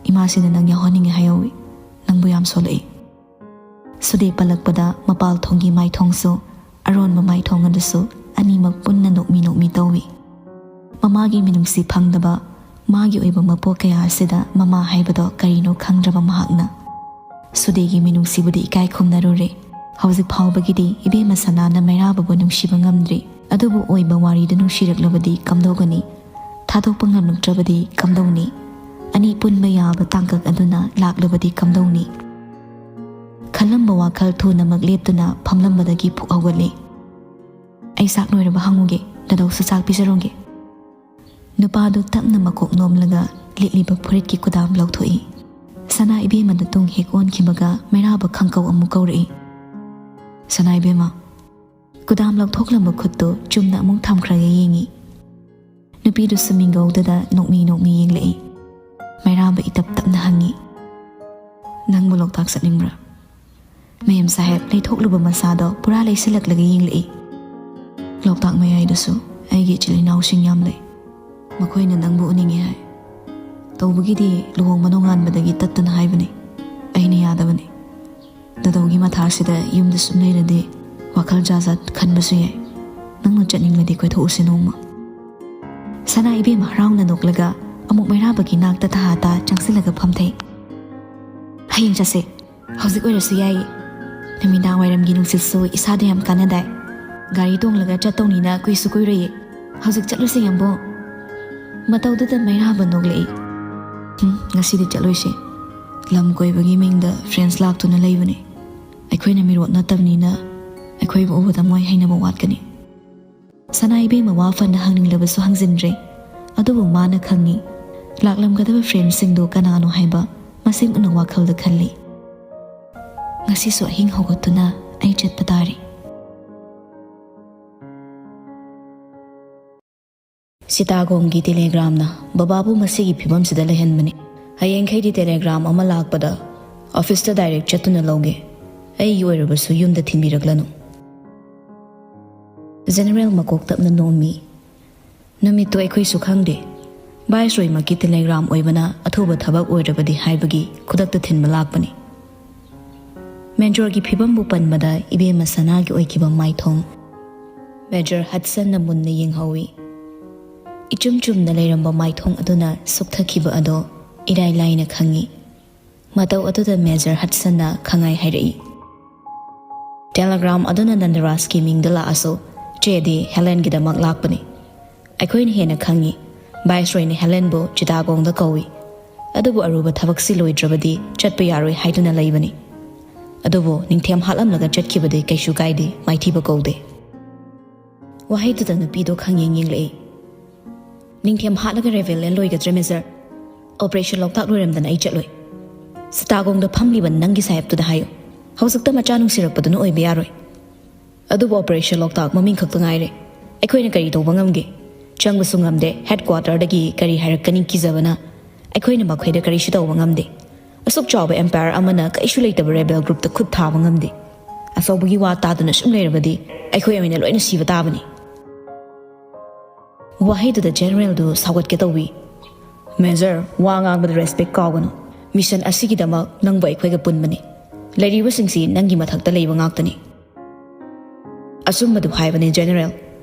ꯏꯃꯥꯁꯤꯅ ꯅꯪ ꯌꯥꯎꯍꯟꯅꯤꯡꯉꯦ ꯍꯥꯏꯍꯧꯋꯤ꯫ ꯅꯪꯕꯨ ꯌꯥꯝ ꯁꯣꯜꯂꯛꯏ꯫ ꯁꯨꯗꯦ ꯄꯜꯂꯛꯄꯗ ꯃꯄꯥꯜ ꯊꯣꯡꯒꯤ ꯃꯥꯏꯊꯣꯡꯁꯨ ꯑꯔꯣꯟꯕ ꯃꯥꯏꯊꯣꯡ ꯑꯗꯨꯁꯨ ꯑꯅꯤꯃꯛ ꯄꯨꯟꯅ ꯅꯣꯛꯃꯤ ꯅꯣꯛꯃꯤ ꯇꯧꯏ꯫ ꯃꯃꯥꯒꯤ ꯃꯤꯅꯨꯡꯁꯤ ꯐꯪꯗꯕ ꯃꯥꯒꯤ ꯑꯣꯏꯕ ꯃꯄꯣꯛ ꯀꯌꯥ ꯑꯁꯤꯗ ꯃꯃꯥ ꯍꯥꯏꯕꯗꯣ ꯀꯔꯤꯅꯣ ꯈꯪꯗ꯭ꯔꯕ ꯃꯍꯥꯛꯅ ꯁꯨꯗꯦꯒꯤ ꯃꯤꯅꯨꯡꯁꯤꯕꯨꯗꯤ ꯏꯀꯥꯏ ꯈꯨꯝꯅꯔꯨꯔꯦ꯫ ꯍꯧꯖꯤꯛ ꯐꯥꯎꯕꯒꯤꯗꯤ ꯏꯕꯦꯝꯃ ꯁꯅꯥꯅ ꯃꯩꯔꯥꯕꯕꯨ ꯅꯨꯡꯁꯤꯕ ꯉꯝꯗ꯭ꯔꯤ꯫ ꯑꯗꯨꯕꯨ ꯑꯣꯏꯕ ꯋꯥꯔꯤꯗꯨ ꯅꯨꯡꯁꯤꯔꯛꯂꯕꯗꯤ ꯀꯝꯗꯧꯒꯅꯤ? ꯊꯥꯗꯣꯛꯄ ꯉꯝꯂꯛꯇ꯭ꯔꯕꯗꯤ ꯀꯝꯗꯧꯅꯤ? ꯑꯅꯤ ꯄꯨꯟꯕ ꯌꯥꯕ ꯇꯥꯡꯀꯛ ꯑꯗꯨꯅ ꯂꯥꯛꯂꯕꯗꯤ ꯀꯝꯗꯧꯅꯤ? ꯈꯜꯂꯝꯕ ꯋꯥꯈꯜ ꯊꯨꯅꯃꯛ ꯂꯦꯞꯇꯨꯅ ꯐꯝꯂꯝꯕꯗꯒꯤ ꯐꯨꯛ ꯍꯧꯒꯠꯂꯦ꯫ "ꯑꯩ ꯆꯥꯛ ꯂꯣꯏꯔꯕ ꯍꯪꯉꯨꯒꯦ, ꯅꯗꯧꯁꯨ ꯆꯥꯛ ꯄꯤꯖꯔꯨꯒꯦ꯫" ꯅꯨꯄꯥꯗꯨ ꯇꯞꯅ ꯃꯀꯣꯛ ꯅꯣꯝꯂꯒ ꯂꯤꯠꯂꯤꯕ ꯐꯨꯔꯤꯠꯀꯤ ꯀꯨꯗꯥꯝ ꯂꯧꯊꯣꯛꯏ꯫ ꯁꯅꯥ ꯏꯕꯦꯝꯃꯗꯨ ꯇꯨꯡ ꯍꯦꯛ ꯑꯣꯟꯈꯤꯕꯒ ꯃꯩꯔꯥꯕ ꯈꯪꯀꯧ ꯑꯃꯨꯛ ꯀꯧꯔꯛꯏ꯫ "ꯁꯅꯥ ꯏꯕꯦꯝꯃ꯫" ꯀꯨꯗꯥꯝ ꯂꯧꯊꯣꯛꯂꯝꯕ ꯈꯨꯠꯇꯨ ꯆꯨꯝꯅ ꯑꯃꯨꯛ ꯊꯝꯈ꯭ꯔꯒ ꯌꯦꯡꯉꯤ꯫ ꯅꯨꯄꯤꯗꯨꯁꯨ ꯃꯤꯡꯒꯧꯗꯨꯗ ꯅꯣꯛꯃꯤ ꯅꯣꯛꯃꯤ ꯌꯦꯡꯂꯛꯏ꯫ ꯃꯩꯔꯥꯕ ꯏꯇꯞ ꯇꯞꯅ ꯍꯪꯉꯤ, "ꯅꯪꯕꯨ ꯂꯣꯛꯇꯥꯛ ꯆꯠꯅꯤꯡꯕ꯭ꯔꯥ?" ꯃꯦꯝ ꯁꯥꯍꯦꯕ ꯂꯩꯊꯣꯛꯂꯨꯕ ꯃꯁꯥꯗꯣ ꯄꯨꯔꯥ ꯂꯩꯁꯤꯜꯂꯛꯂꯒ ꯌꯦꯡꯂꯛꯏ꯫ "ꯂꯣꯛꯇꯥꯛ ꯃꯌꯥꯏꯗꯨꯁꯨ ꯑꯩꯒꯤ ꯏꯆꯤꯜ ꯏꯅꯥꯎꯁꯤꯡ ꯌꯥꯝ ꯂꯩ꯫ ꯃꯈꯣꯏꯅ ꯅꯪꯕꯨ ꯎꯅꯤꯡꯉꯦ ꯍꯥꯏ꯫ ꯇꯧꯕꯒꯤꯗꯤ ꯂꯨꯍꯣꯡꯕ ꯅꯣꯡꯉꯥꯟꯕꯗꯒꯤ ꯇꯠꯇꯨꯅ ꯍꯥꯏꯕꯅꯤ꯫ ꯑꯩꯅ ꯌꯥꯗꯕꯅꯤ꯫ ꯅꯗꯧꯒꯤ ꯃꯊꯥꯁꯤꯗ ꯌꯨꯝꯗ ꯁꯨꯝ ꯂꯩꯔꯗꯤ ꯋꯥꯈꯜ ꯖꯥꯠ ꯖꯥꯠ ꯈꯟꯕꯁꯨ ꯌꯥꯏ꯫ ꯅꯪꯅ ꯆꯠꯅꯤꯡꯂꯗꯤ ꯀꯣꯏꯊꯣꯛꯎꯁꯤ ꯅꯣꯡꯃ꯫" ꯁꯅꯥ ꯏꯕꯦꯝꯃ ꯍꯔꯥꯎꯅ ꯅꯣꯛꯂꯒ ꯑꯃꯨꯛ ꯃꯩꯔꯥꯕꯒꯤ ꯅꯥꯛꯇ ꯇꯍꯥ ꯇꯥ ꯆꯪꯁꯤꯜꯂꯒ ꯐꯝꯊꯩ꯫ "ꯍꯌꯦꯡ ꯆꯠꯁꯦ꯫ ꯍꯧꯖꯤꯛ ꯑꯣꯏꯔꯁꯨ ꯌꯥꯏꯌꯦ꯫ ꯅꯨꯃꯤꯗꯥꯡ ꯋꯥꯏꯔꯝꯒꯤ ꯅꯨꯡꯁꯤꯠꯁꯨ ꯏꯁꯥꯗ ꯌꯥꯝ ꯀꯥꯟꯅꯗꯥꯏ꯫ ꯒꯥꯔꯤ ꯇꯣꯡꯂꯒ ꯆꯠꯇꯧꯅꯤꯅ ꯀꯨꯏꯁꯨ ꯀꯨꯏꯔꯣꯏꯌꯦ꯫ ꯍꯧꯖꯤꯛ ꯆꯠꯂꯨꯁꯦ, ꯌꯥꯝꯕꯨꯡ꯫" ꯃꯇꯧꯗꯨꯗ ꯃꯩꯔꯥꯕ ꯅꯣꯛꯂꯛꯏ꯫ "ꯎꯝ, ꯉꯁꯤꯗꯤ ꯆꯠꯂꯣꯏꯁꯦ꯫ ꯂꯝ ꯀꯣꯏꯕꯒꯤ ꯃꯤꯡꯗ friends ꯂꯥꯛꯇꯨꯅ ꯂꯩꯕꯅꯦ꯫ ꯑꯩꯈꯣꯏꯅ ꯃꯤꯔꯣꯠ ꯅꯠꯇꯕꯅꯤꯅ ꯑꯩꯈꯣꯏꯕꯨ ꯎꯕꯗ ꯃꯣꯏ ꯍꯩꯅꯕ ꯋꯥꯠꯀꯅꯤ꯫" ꯁꯅꯥ ꯏꯕꯦꯝꯃ ꯋꯥ ꯐꯅ ꯍꯪꯅꯤꯡꯂꯕꯁꯨ ꯍꯪꯖꯤꯟꯗ꯭ꯔꯦ꯫ ꯑꯗꯨꯕꯨ ꯃꯥꯅ ꯈꯪꯉꯤ, ꯂꯥꯛꯂꯝꯒꯗꯕ friendꯁꯤꯡꯗꯨ ꯀꯅꯥꯅꯣ ꯍꯥꯏꯕ ꯃꯁꯤꯡ ꯎꯅ ꯋꯥꯈꯜꯗ ꯈꯜꯂꯤ꯫ "ꯉꯁꯤꯁꯨ ꯑꯍꯤꯡ ꯍꯧꯒꯠꯇꯨꯅ ꯑꯩ ꯆꯠꯄ ꯇꯥꯔꯦ꯫" ꯁꯤꯇꯥꯒꯣꯝꯒꯤ telegramꯅ ꯕꯕꯥꯕꯨ ꯃꯁꯤꯒꯤ ꯐꯤꯕꯝꯁꯤꯗ ꯂꯩꯍꯟꯕꯅꯤ꯫ ꯍꯌꯦꯡꯈꯩꯗꯤ telegram ꯑꯃ ꯂꯥꯛꯄꯗ officeꯇ direct ꯆꯠꯇꯨꯅ ꯂꯧꯒꯦ꯫ ꯑꯩꯒꯤ ꯑꯣꯏꯔꯕꯁꯨ ꯌꯨꯝꯗ ꯊꯤꯟꯕꯤꯔꯛꯂꯅꯨ꯫ General ꯃꯀꯣꯛ ꯇꯞꯅ ꯅꯣꯝꯃꯤ꯫ ꯅꯨꯃꯤꯠꯇꯨ ꯑꯩꯈꯣꯏꯁꯨ ꯈꯪꯗꯦ꯫ ꯚꯥꯏꯁꯔꯣꯏꯃꯛꯀꯤ ꯇꯦꯂꯦꯒ꯭ꯔꯥꯝ ꯑꯣꯏꯕꯅ ꯑꯊꯨꯕ ꯊꯕꯛ ꯑꯣꯏꯔꯕꯗꯤ ꯍꯥꯏꯕꯒꯤ ꯈꯨꯗꯛꯇ ꯊꯤꯟꯕ ꯂꯥꯛꯄꯅꯤ꯫ ꯃꯦꯖꯣꯔꯒꯤ ꯐꯤꯕꯝꯕꯨ ꯄꯟꯕꯗ ꯏꯕꯦꯝꯃ ꯁꯅꯥꯒꯤ ꯑꯣꯏꯈꯤꯕ ꯃꯥꯏꯊꯣꯡ ꯃꯦꯖꯔ ꯍꯗꯁꯟꯅ ꯃꯨꯟꯅ ꯌꯦꯡꯍꯧꯏ꯫ ꯏꯆꯨꯝ ꯆꯨꯝꯅ ꯂꯩꯔꯝꯕ ꯃꯥꯏꯊꯣꯡ ꯑꯗꯨꯅ ꯁꯨꯛꯊꯈꯤꯕ ꯑꯗꯣ ꯏꯔꯥꯏ ꯂꯥꯏꯅ ꯈꯪꯏ꯫ ꯃꯇꯧ ꯑꯗꯨꯗ ꯃꯦꯖꯔ ꯍꯗꯁꯟꯅ ꯈꯪꯉꯥꯏ ꯍꯥꯏꯔꯛꯏ꯫ ꯇꯦꯂꯦꯒ꯭ꯔꯥꯝ ꯑꯗꯨꯅ ꯅꯟꯗꯔꯥꯖꯀꯤ ꯃꯤꯡꯗ ꯂꯥꯛꯑꯁꯨ, ꯆꯦꯗꯤ ꯍꯦꯂꯦꯟꯒꯤꯗꯃꯛ ꯂꯥꯛꯄꯅꯤ꯫ ꯑꯩꯈꯣꯏꯅ ꯍꯦꯟꯅ ꯈꯪꯉꯤ꯫ ꯚꯥꯏꯁꯔꯣꯏꯅ ꯍꯦꯂꯦꯟꯕꯨ ꯆꯤꯇꯥꯒꯣꯡꯗ ꯀꯧꯏ꯫ ꯑꯗꯨꯕꯨ ꯑꯔꯨꯕ ꯊꯕꯛꯁꯤ ꯂꯣꯏꯗ꯭ꯔꯕꯗꯤ ꯆꯠꯄ ꯌꯥꯔꯣꯏ ꯍꯥꯏꯗꯨꯅ ꯂꯩꯕꯅꯤ꯫ ꯑꯗꯨꯕꯨ ꯅꯤꯡꯊꯦꯝ ꯍꯥꯠꯂꯝꯂꯒ ꯆꯠꯈꯤꯕꯗꯤ ꯀꯩꯁꯨ ꯀꯥꯏꯗꯦ, ꯃꯥꯏꯊꯤꯕ ꯀꯧꯗꯦ꯫ ꯋꯥꯍꯩꯗꯨꯗ ꯅꯨꯄꯤꯗꯣ ꯈꯪꯌꯦꯡ ꯌꯦꯡꯂꯛꯏ꯫ ꯅꯤꯡꯊꯦꯝ ꯍꯥꯠꯂꯒ ꯔꯦꯕꯦꯂꯤꯌꯟ ꯂꯣꯏꯒꯗ꯭ꯔꯦ, ꯃꯦꯖꯔ? ꯑꯣꯄꯔꯦꯁꯟ ꯂꯣꯛꯇꯥꯛ ꯂꯣꯏꯔꯝꯗꯅ ꯑꯩ ꯆꯠꯂꯣꯏ꯫ ꯆꯤꯇꯥꯒꯣꯡꯗ ꯐꯝꯂꯤꯕ ꯅꯪꯒꯤ ꯁꯥꯍꯦꯕꯇꯨꯗ ꯍꯥꯏꯌꯨ꯫ ꯍꯧꯖꯤꯛꯇ ꯃꯆꯥ ꯅꯨꯡꯁꯤꯔꯛꯄꯗꯨꯅ ꯑꯣꯏꯕ ꯌꯥꯔꯣꯏ꯫ ꯑꯗꯨꯕꯨ ꯑꯣꯄꯔꯦꯁꯟ ꯂꯣꯛꯇꯥꯛ ꯃꯃꯤꯡ ꯈꯛꯇ ꯉꯥꯏꯔꯦ꯫ ꯑꯩꯈꯣꯏꯅ ꯀꯔꯤ ꯇꯧꯕ ꯉꯝꯒꯦ? ꯆꯪꯕꯁꯨ ꯉꯝꯗꯦ, ꯍꯦꯗꯀ꯭ꯋꯥꯇꯔꯗꯒꯤ ꯀꯔꯤ ꯍꯥꯏꯔꯛꯀꯅꯤ ꯀꯤꯖꯕꯅ꯫ ꯑꯩꯈꯣꯏꯅ ꯃꯈꯣꯏꯗ ꯀꯔꯤꯁꯨ ꯇꯧꯕ ꯉꯝꯗꯦ꯫ ꯑꯁꯨꯛ ꯆꯥꯎꯕ ꯑꯦꯝꯄꯥꯌꯔ ꯑꯃꯅ ꯀꯔꯤꯁꯨ ꯂꯩꯇꯕ ꯔꯦꯕꯦꯜ ꯒ꯭ꯔꯨꯞꯇ ꯈꯨꯠ ꯊꯥꯕ ꯉꯝꯗꯦ꯫ ꯑꯆꯧꯕꯒꯤ ꯋꯥ ꯇꯥꯗꯨꯅ ꯁꯨꯝ ꯂꯩꯔꯕꯗꯤ ꯑꯩꯈꯣꯏ ꯑꯣꯏꯅ ꯂꯣꯏꯅ ꯁꯤꯕ ꯇꯥꯕꯅꯤ꯫ ꯋꯥꯍꯩꯗꯨꯗ ꯖꯦꯅꯔꯦꯜꯗꯨ ꯁꯥꯎꯒꯠꯀꯦ ꯇꯧꯏ꯫ ꯃꯦꯖꯔ, ꯋꯥ ꯉꯥꯡꯕꯗ ꯔꯦꯁꯄꯦꯛ ꯀꯥꯎꯒꯅꯨ꯫ ꯃꯤꯁꯟ ꯑꯁꯤꯒꯤꯗꯃꯛ ꯅꯪꯕꯨ ꯑꯩꯈꯣꯏꯒ ꯄꯨꯟꯕꯅꯤ꯫ ꯂꯩꯔꯤꯕꯁꯤꯡꯁꯤ ꯅꯪꯒꯤ ꯃꯊꯛꯇ ꯂꯩꯕ ꯉꯥꯛꯇꯅꯤ꯫ ꯑꯆꯨꯝꯕꯗꯨ ꯍꯥꯏꯕꯅꯤ, ꯖꯦꯅꯔꯦꯜ꯫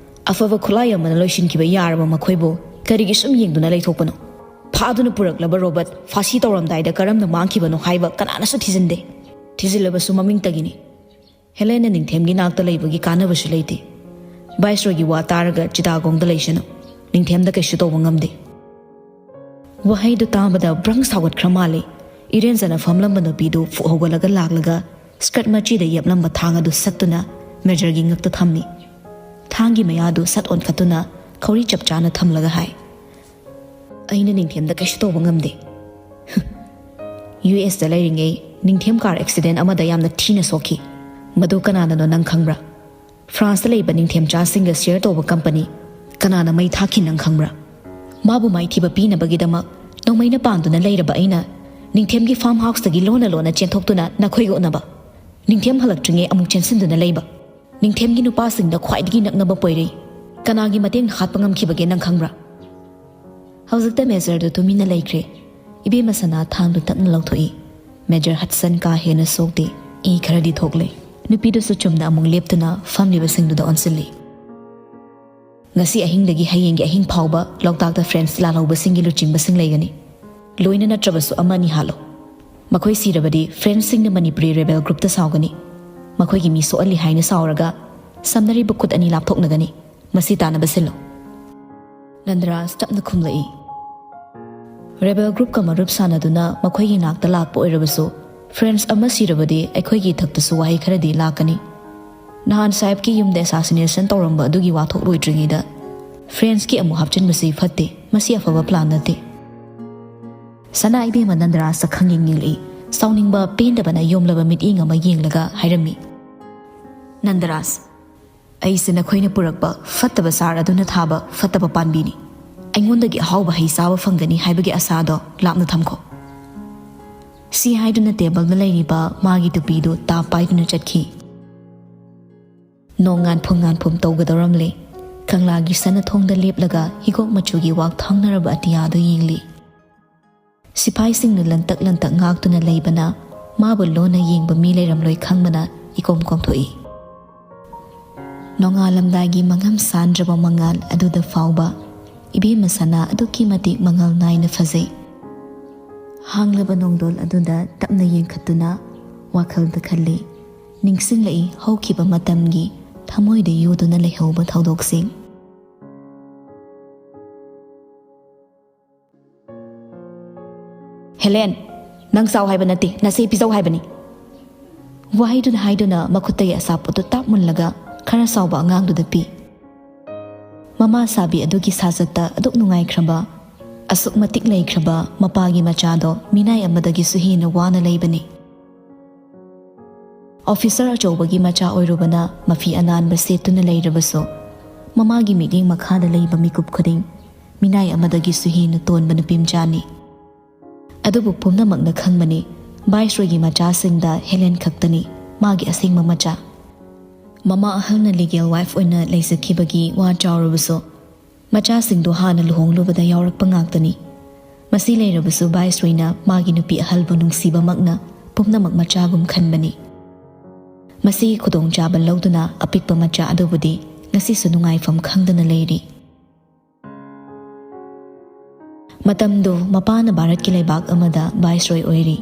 ꯑꯐꯕ ꯈꯨꯠꯂꯥꯏ ꯑꯃꯅ ꯂꯣꯏꯁꯤꯟꯈꯤꯕ ꯌꯥꯔꯕ ꯃꯈꯣꯏꯕꯨ ꯀꯔꯤꯒꯤ ꯁꯨꯝ ꯌꯦꯡꯗꯨꯅ ꯂꯩꯊꯣꯛꯄꯅꯣ? ꯐꯥꯗꯨꯅ ꯄꯨꯔꯛꯂꯕ ꯔꯣꯕꯔꯠ ꯐꯥꯁꯤ ꯇꯧꯔꯝꯗꯥꯏꯗ ꯀꯔꯝꯅ ꯃꯥꯡꯈꯤꯕꯅꯣ ꯍꯥꯏꯕ ꯀꯅꯥꯅꯁꯨ ꯊꯤꯖꯤꯟꯗꯦ꯫ ꯊꯤꯖꯤꯜꯂꯕꯁꯨ ꯃꯃꯤꯡꯇꯒꯤꯅꯤ꯫ ꯍꯦꯂꯦꯟꯅ ꯅꯤꯡꯊꯦꯝꯒꯤ ꯅꯥꯛꯇ ꯂꯩꯕꯒꯤ ꯀꯥꯟꯅꯕꯁꯨ ꯂꯩꯇꯦ꯫ ꯚꯥꯏꯁꯔꯣꯏꯒꯤ ꯋꯥ ꯇꯥꯔꯒ ꯆꯤꯇꯥꯒꯣꯡꯗ ꯂꯩꯁꯅꯨ꯫ ꯅꯤꯡꯊꯦꯝꯗ ꯀꯩꯁꯨ ꯇꯧꯕ ꯉꯝꯗꯦ꯫ ꯋꯥꯍꯩꯗꯨ ꯇꯥꯕꯗ ꯕ꯭ꯔꯪ ꯁꯥꯎꯒꯠꯈ꯭ꯔ ꯃꯥꯜꯂꯦ꯫ ꯏꯔꯦꯟꯖꯅ ꯐꯝꯂꯝꯕ ꯅꯨꯄꯤꯗꯨ ꯐꯨꯛ ꯍꯧꯒꯠꯂꯒ ꯂꯥꯛꯂꯒ ꯁ꯭ꯀꯔꯠ ꯃꯆꯤꯗ ꯌꯦꯞꯂꯝꯕ ꯊꯥꯡ ꯑꯗꯨ ꯁꯠꯇꯨꯅ ꯃꯦꯖꯔꯒꯤ ꯉꯛꯇ ꯊꯝꯃꯤ꯫ ꯊꯥꯡꯒꯤ ꯃꯌꯥꯗꯨ ꯁꯠ ꯑꯣꯟꯈꯠꯇꯨꯅ ꯈꯧꯔꯤ ꯆꯞ ꯆꯥꯅ ꯊꯝꯂꯒ ꯍꯥꯏ, "ꯑꯩꯅ ꯅꯤꯡꯊꯦꯝꯗ ꯀꯩꯁꯨ ꯇꯧꯕ ꯉꯝꯗꯦ꯫" ꯌꯨ ꯑꯦꯁꯇ ꯂꯩꯔꯤꯉꯩ ꯅꯤꯡꯊꯦꯝ ꯀꯥꯔ ꯑꯦꯛꯁꯤꯗꯦꯟ ꯑꯃꯗ ꯌꯥꯝꯅ ꯊꯤꯅ ꯁꯣꯛꯈꯤ꯫ ꯃꯗꯨ ꯀꯅꯥꯅꯅꯣ ꯅꯪ ꯈꯪꯕ꯭ꯔꯥ? ꯐ꯭ꯔꯥꯟꯁꯇ ꯂꯩꯕ ꯅꯤꯡꯊꯦꯝꯆꯥꯁꯤꯡꯒ ꯁꯤꯌꯔ ꯇꯧꯕ ꯀꯝꯄꯅꯤ꯫ ꯀꯅꯥꯅ ꯃꯩ ꯊꯥꯈꯤ ꯅꯪ ꯈꯪꯕ꯭ꯔꯥ? ꯃꯥꯕꯨ ꯃꯥꯏꯊꯤꯕ ꯄꯤꯅꯕꯒꯤꯗꯃꯛ ꯅꯣꯡꯃꯩꯅ ꯄꯥꯟꯗꯨꯅ ꯂꯩꯔꯕ ꯑꯩꯅ ꯅꯤꯡꯊꯦꯝꯒꯤ ꯐꯥꯔꯝ ꯍꯥꯎꯁꯇꯒꯤ ꯂꯣꯟꯅ ꯂꯣꯟꯅ ꯆꯦꯟꯊꯣꯛꯇꯨꯅ ꯅꯈꯣꯏꯒ ꯎꯅꯕ꯫ ꯅꯤꯡꯊꯦꯝ ꯍꯜꯂꯛꯇ꯭ꯔꯤꯉꯩ ꯑꯃꯨꯛ ꯆꯦꯟꯁꯤꯟꯗꯨꯅ ꯂꯩꯕ꯫ ꯅꯤꯡꯊꯦꯝꯒꯤ ꯅꯨꯄꯥꯁꯤꯡꯗ ꯈ꯭ꯋꯥꯏꯗꯒꯤ ꯅꯛꯅꯕ ꯄꯣꯏꯔꯩ꯫ ꯀꯅꯥꯒꯤ ꯃꯇꯦꯡꯅ ꯍꯥꯠꯄ ꯉꯝꯈꯤꯕꯒꯦ ꯅꯪ ꯈꯪꯕ꯭ꯔꯥ? ꯍꯧꯖꯤꯛꯇ ꯃꯦꯖꯔꯗꯨ ꯇꯨꯃꯤꯟꯅ ꯂꯩꯈ꯭ꯔꯦ꯫ ꯏꯕꯦꯝꯃ ꯁꯅꯥ ꯊꯥꯡꯗꯨ ꯇꯞꯅ ꯂꯧꯊꯣꯛꯏ꯫ ꯃꯦꯖꯔ ꯍꯗꯁꯟ ꯀꯥ ꯍꯦꯟꯅ ꯁꯣꯛꯇꯦ꯫ ꯏ ꯈꯔꯗꯤ ꯊꯣꯛꯂꯦ꯫ ꯅꯨꯄꯤꯗꯨꯁꯨ ꯆꯨꯝꯅ ꯑꯃꯨꯛ ꯂꯦꯞꯇꯨꯅ ꯐꯝꯂꯤꯕꯁꯤꯡꯗꯨꯗ ꯑꯣꯟꯁꯤꯜꯂꯤ꯫ ꯉꯁꯤ ꯑꯍꯤꯡꯗꯒꯤ ꯍꯌꯦꯡꯒꯤ ꯑꯍꯤꯡ ꯐꯥꯎꯕ ꯂꯣꯛꯇꯥꯛꯇ ꯐ꯭ꯔꯦꯟꯁ ꯂꯥꯜꯍꯧꯕꯁꯤꯡꯒꯤ ꯂꯨꯆꯤꯡꯕꯁꯤꯡ ꯂꯩꯒꯅꯤ꯫ ꯂꯣꯏꯅ ꯅꯠꯇ꯭ꯔꯕꯁꯨ ꯑꯃꯅꯤ ꯍꯥꯠꯂꯣ꯫ ꯃꯈꯣꯏ ꯁꯤꯔꯕꯗꯤ ꯐ꯭ꯔꯦꯟꯁꯁꯤꯡꯅ ꯃꯅꯤꯄꯨꯔꯤ ꯔꯦꯕꯦꯜ ꯒ꯭ꯔꯨꯞꯇ ꯁꯥꯎꯒꯅꯤ꯫ ꯃꯈꯣꯏꯒꯤ ꯃꯤ ꯁꯣꯛꯍꯜꯂꯤ ꯍꯥꯏꯅ ꯁꯥꯎꯔꯒ ꯁꯝꯅꯔꯤꯕ ꯈꯨꯠ ꯑꯅꯤ ꯂꯥꯞꯊꯣꯛꯅꯒꯅꯤ꯫ ꯃꯁꯤ ꯇꯥꯅꯕ ꯁꯤꯜꯂꯨ꯫ ꯅꯟꯗꯔꯥꯖ ꯇꯞꯅ ꯈꯨꯝꯂꯛꯏ꯫ ꯔꯦꯕꯦꯜ ꯒ꯭ꯔꯨꯞꯀ ꯃꯔꯨꯞ ꯁꯥꯟꯅꯗꯨꯅ ꯃꯈꯣꯏꯒꯤ ꯅꯥꯛꯇ ꯂꯥꯛꯄ ꯑꯣꯏꯔꯕꯁꯨ, ꯐ꯭ꯔꯦꯟꯁ ꯑꯃ ꯁꯤꯔꯕꯗꯤ ꯑꯩꯈꯣꯏꯒꯤ ꯏꯊꯛꯇꯁꯨ ꯋꯥꯍꯩ ꯈꯔꯗꯤ ꯂꯥꯛꯀꯅꯤ꯫ ꯅꯍꯥꯟ ꯁꯥꯍꯦꯕꯀꯤ ꯌꯨꯝꯗ ꯑꯦꯁꯥꯁꯤꯅꯦꯁꯟ ꯇꯧꯔꯝꯕ ꯑꯗꯨꯒꯤ ꯋꯥꯊꯣꯛ ꯂꯣꯏꯗ꯭ꯔꯤꯉꯩꯗ ꯐ꯭ꯔꯦꯟꯁꯀꯤ ꯑꯃꯨꯛ ꯍꯥꯞꯆꯤꯟꯕꯁꯤ ꯐꯠꯇꯦ꯫ ꯃꯁꯤ ꯑꯐꯕ ꯄ꯭ꯂꯥꯟ ꯅꯠꯇꯦ꯫ ꯁꯅꯥ ꯏꯕꯦꯝꯃ ꯅꯟꯗꯔꯥꯖꯇ ꯈꯪꯌꯦꯡ ꯌꯦꯡꯂꯛꯏ꯫ ꯁꯥꯎꯅꯤꯡꯕ ꯄꯦꯟꯗꯕꯅ ꯌꯣꯝꯂꯕ ꯃꯤꯠꯌꯦꯡ ꯑꯃ ꯌꯦꯡꯂꯒ ꯍꯥꯏꯔꯝꯃꯤ, ꯅꯟꯗꯔꯥꯖ, ꯑꯩꯁꯦ ꯅꯈꯣꯏꯅ ꯄꯨꯔꯛꯄ ꯐꯠꯇꯕ ꯆꯥꯔ ꯑꯗꯨꯅ ꯊꯥꯕ ꯐꯠꯇꯕ ꯄꯥꯝꯕꯤꯅꯤ꯫ ꯑꯩꯉꯣꯟꯗꯒꯤ ꯑꯍꯥꯎꯕ ꯍꯩ ꯆꯥꯕ ꯐꯪꯒꯅꯤ ꯍꯥꯏꯕꯒꯤ ꯑꯁꯥꯗꯣ ꯂꯥꯞꯅ ꯊꯝꯈꯣ꯫ ꯁꯤ ꯍꯥꯏꯗꯨꯅ ꯇꯦꯕꯜꯗ ꯂꯩꯔꯤꯕ ꯃꯥꯒꯤ ꯇꯨꯄꯤꯗꯨ ꯇꯥꯞ ꯄꯥꯏꯗꯨꯅ ꯆꯠꯈꯤ꯫ ꯅꯣꯡ ꯉꯥꯟꯐꯨꯝ ꯉꯥꯟꯐꯨꯝ ꯇꯧꯒꯗꯧꯔꯝꯂꯦ꯫ ꯀꯪꯂꯥꯒꯤ ꯁꯅꯊꯣꯡꯗ ꯂꯦꯞꯂꯒ ꯍꯤꯒꯣꯛ ꯃꯆꯨꯒꯤ ꯋꯥꯛ ꯊꯥꯡꯅꯔꯕ ꯑꯇꯤꯌꯥꯗꯨ ꯌꯦꯡꯂꯤ꯫ ꯁꯤꯐꯥꯏꯁꯤꯡꯅ ꯂꯟꯇꯛ ꯂꯟꯇꯛ ꯉꯥꯛꯇꯨꯅ ꯂꯩꯕꯅ ꯃꯥꯕꯨ ꯂꯣꯟꯅ ꯌꯦꯡꯕ ꯃꯤ ꯂꯩꯔꯝꯂꯣꯏ ꯈꯪꯕꯅ ꯏꯀꯣꯝ ꯀꯣꯝꯊꯣꯛꯏ꯫ ꯅꯣꯡꯉꯥꯜꯂꯝꯗꯥꯏꯒꯤ ꯃꯉꯝ ꯁꯥꯟꯗ꯭ꯔꯕ ꯃꯉꯥꯜ ꯑꯗꯨꯗ ꯐꯥꯎꯕ ꯏꯕꯦꯝꯃ ꯁꯅꯥ ꯑꯗꯨꯛꯀꯤ ꯃꯇꯤꯛ ꯃꯉꯥꯜ ꯅꯥꯏꯅ ꯐꯖꯩ꯫ ꯍꯥꯡꯂꯕ ꯅꯣꯡꯗꯣꯜ ꯑꯗꯨꯗ ꯇꯞꯅ ꯌꯦꯡꯈꯠꯇꯨꯅ ꯋꯥꯈꯜꯗ ꯈꯜꯂꯤ꯫ ꯅꯤꯡꯁꯤꯡꯂꯛꯏ ꯍꯧꯈꯤꯕ ꯃꯇꯝꯒꯤ ꯊꯃꯣꯏꯗ ꯌꯨꯗꯨꯅ ꯂꯩꯍꯧꯕ ꯊꯧꯗꯣꯛꯁꯤꯡ꯫ ꯍꯦꯂꯦꯟ, ꯅꯪ ꯆꯥꯎ ꯍꯥꯏꯕ ꯅꯠꯇꯦ, ꯅꯆꯦ ꯄꯤꯖꯧ ꯍꯥꯏꯕꯅꯤ꯫ ꯋꯥꯍꯩꯗꯨꯅ ꯍꯥꯏꯗꯨꯅ ꯃꯈꯨꯠꯇꯒꯤ ꯑꯆꯥꯄꯣꯠꯇꯨ ꯇꯥꯞ ꯃꯨꯜꯂꯒ ꯈꯔ ꯆꯥꯎꯕ ꯑꯉꯥꯡꯗꯨꯗ ꯄꯤ꯫ ꯃꯃꯥ ꯁꯥꯕꯤ ꯑꯗꯨꯒꯤ ꯁꯥꯖꯠꯇ ꯑꯗꯨꯛ ꯅꯨꯡꯉꯥꯏꯈ꯭ꯔꯕ, ꯑꯁꯨꯛ ꯃꯇꯤꯛ ꯂꯩꯈ꯭ꯔꯕ ꯃꯄꯥꯒꯤ ꯃꯆꯥꯗꯣ ꯃꯤꯅꯥꯏ ꯑꯃꯗꯒꯤꯁꯨ ꯍꯦꯟꯅ ꯋꯥꯅ ꯂꯩꯕꯅꯤ꯫ ꯑꯣꯐꯤꯁꯔ ꯑꯆꯧꯕꯒꯤ ꯃꯆꯥ ꯑꯣꯏꯔꯨꯕꯅ ꯃꯐꯤ ꯑꯅꯥꯟꯕ ꯁꯦꯠꯇꯨꯅ ꯂꯩꯔꯕꯁꯨ, ꯃꯃꯥꯒꯤ ꯃꯤꯠꯌꯦꯡ ꯃꯈꯥꯗ ꯂꯩꯕ ꯃꯤꯀꯨꯞ ꯈꯨꯗꯤꯡ ꯃꯤꯅꯥꯏ ꯑꯃꯗꯒꯤꯁꯨ ꯍꯦꯟꯅ ꯇꯣꯟꯕ ꯅꯨꯄꯤ ꯃꯆꯥꯅꯤ꯫ ꯑꯗꯨꯕꯨ ꯄꯨꯝꯅꯃꯛꯅ ꯈꯪꯕꯅꯤ, ꯚꯥꯏꯁꯔꯣꯏꯒꯤ ꯃꯆꯥꯁꯤꯡꯗ ꯍꯦꯂꯦꯟ ꯈꯛꯇꯅꯤ ꯃꯥꯒꯤ ꯑꯁꯦꯡꯕ ꯃꯆꯥ꯫ ꯃꯃꯥ ꯑꯍꯜꯅ ꯂꯤꯒꯦꯜ ꯋꯥꯏꯐ ꯑꯣꯏꯅ ꯂꯩꯖꯈꯤꯕꯒꯤ ꯋꯥ ꯆꯥꯎꯔꯕꯁꯨ, ꯃꯆꯥꯁꯤꯡꯗꯣ ꯍꯥꯟꯅ ꯂꯨꯍꯣꯡꯂꯨꯕꯗ ꯌꯥꯎꯔꯛꯄ ꯉꯥꯛꯇꯅꯤ꯫ ꯃꯁꯤ ꯂꯩꯔꯕꯁꯨ ꯚꯥꯏꯁꯔꯣꯏꯅ ꯃꯥꯒꯤ ꯅꯨꯄꯤ ꯑꯍꯜꯕꯨ ꯅꯨꯡꯁꯤꯕꯃꯛꯅ ꯄꯨꯝꯅꯃꯛ ꯃꯆꯥꯒꯨꯝ ꯈꯟꯕꯅꯤ꯫ ꯃꯁꯤꯒꯤ ꯈꯨꯗꯣꯡꯆꯥꯕ ꯂꯧꯗꯨꯅ ꯑꯄꯤꯛꯄ ꯃꯆꯥ ꯑꯗꯨꯕꯨꯗꯤ ꯉꯁꯤꯁꯨ ꯅꯨꯡꯉꯥꯏꯐꯝ ꯈꯪꯗꯅ ꯂꯩꯔꯤ꯫ ꯃꯇꯝꯗꯨ ꯃꯄꯥꯅ ꯚꯥꯔꯠꯀꯤ ꯂꯩꯕꯥꯛ ꯑꯃꯗ ꯚꯥꯏꯁꯔꯣꯏ ꯑꯣꯏꯔꯤ꯫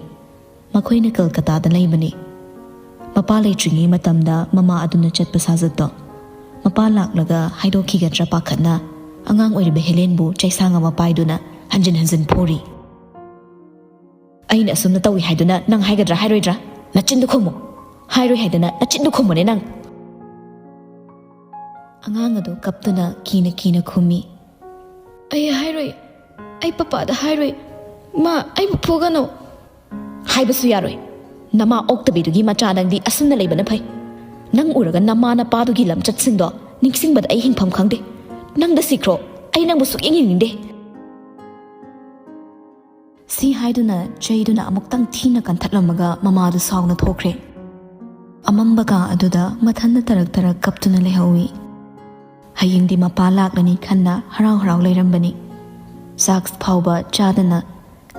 ꯃꯈꯣꯏꯅ ꯀꯜꯀꯇꯥꯗ ꯂꯩꯕꯅꯤ꯫ ꯃꯄꯥ ꯂꯩꯇ꯭ꯔꯤꯉꯩ ꯃꯇꯝꯗ ꯃꯃꯥ ꯑꯗꯨꯅ ꯆꯠꯄ ꯁꯥꯖꯠꯇꯣ ꯃꯄꯥ ꯂꯥꯛꯂꯒ ꯍꯥꯏꯗꯣꯛꯈꯤꯒꯗ꯭ꯔꯥ ꯄꯥꯈꯠꯅ ꯑꯉꯥꯡ ꯑꯣꯏꯔꯤꯕ ꯍꯦꯂꯦꯟꯕꯨ ꯆꯩꯁꯥꯡ ꯑꯃ ꯄꯥꯏꯗꯨꯅ ꯍꯟꯖꯤꯟ ꯍꯟꯖꯤꯟ ꯐꯨꯔꯤ꯫ "ꯑꯩꯅ ꯑꯁꯨꯝꯅ ꯇꯧꯏ ꯍꯥꯏꯗꯨꯅ ꯅꯪ ꯍꯥꯏꯒꯗ꯭ꯔꯥ ꯍꯥꯏꯔꯣꯏꯗ꯭ꯔꯥ? ꯅꯆꯤꯟꯗꯨ ꯈꯨꯝꯃꯨ꯫ ꯍꯥꯏꯔꯣꯏ ꯍꯥꯏꯗꯅ ꯅꯆꯤꯟꯗꯨ ꯈꯨꯝꯃꯨꯅꯦ ꯅꯪ!" ꯑꯉꯥꯡ ꯑꯗꯨ ꯀꯞꯇꯨꯅ ꯀꯤꯅ ꯀꯤꯅ ꯈꯨꯝꯃꯤ꯫ "ꯑꯩ ꯍꯥꯏꯔꯣꯏ꯫ ꯑꯩ ꯄꯄꯥꯗ ꯍꯥꯏꯔꯣꯏ꯫ ꯃꯥ ꯑꯩꯕꯨ ꯐꯨꯒꯅꯨ꯫" "ꯍꯥꯏꯕꯁꯨ ꯌꯥꯔꯣꯏ꯫ ꯅꯃꯥ ꯑꯣꯛꯇꯕꯤꯗꯨꯒꯤ ꯃꯆꯥ ꯅꯪꯗꯤ ꯑꯁꯨꯝꯅ ꯂꯩꯕꯅ ꯐꯩ꯫ ꯅꯪ ꯎꯔꯒ ꯅꯃꯥ ꯅꯄꯥꯗꯨꯒꯤ ꯂꯝꯆꯠꯁꯤꯡꯗꯣ ꯅꯤꯡꯁꯤꯡꯕꯗ ꯑꯩ ꯍꯤꯡꯐꯝ ꯈꯪꯗꯦ꯫ ꯅꯪꯗ ꯁꯤꯈ꯭ꯔꯣ꯫ ꯑꯩ ꯅꯪꯕꯨ ꯁꯨꯛꯌꯦꯡ ꯌꯦꯡꯅꯤꯡꯗꯦ꯫" ꯁꯤ ꯍꯥꯏꯗꯨꯅ ꯆꯩꯗꯨꯅ ꯑꯃꯨꯛꯇꯪ ꯊꯤꯅ ꯀꯟꯊꯠꯂꯝꯃꯒ ꯃꯃꯥꯗꯨ ꯁꯥꯎꯅ ꯊꯣꯛꯈ꯭ꯔꯦ꯫ ꯑꯃꯝꯕ ꯀꯥ ꯑꯗꯨꯗ ꯃꯊꯟꯇ ꯇꯔꯛ ꯇꯔꯛ ꯀꯞꯇꯨꯅ ꯂꯩꯍꯧꯏ꯫ ꯍꯌꯦꯡꯗꯤ ꯃꯄꯥ ꯂꯥꯛꯂꯅꯤ ꯈꯟꯅ ꯍꯔꯥꯎ ꯍꯔꯥꯎ ꯂꯩꯔꯝꯕꯅꯤ꯫ ꯆꯥꯛ ꯐꯥꯎꯕ ꯆꯥꯗꯅ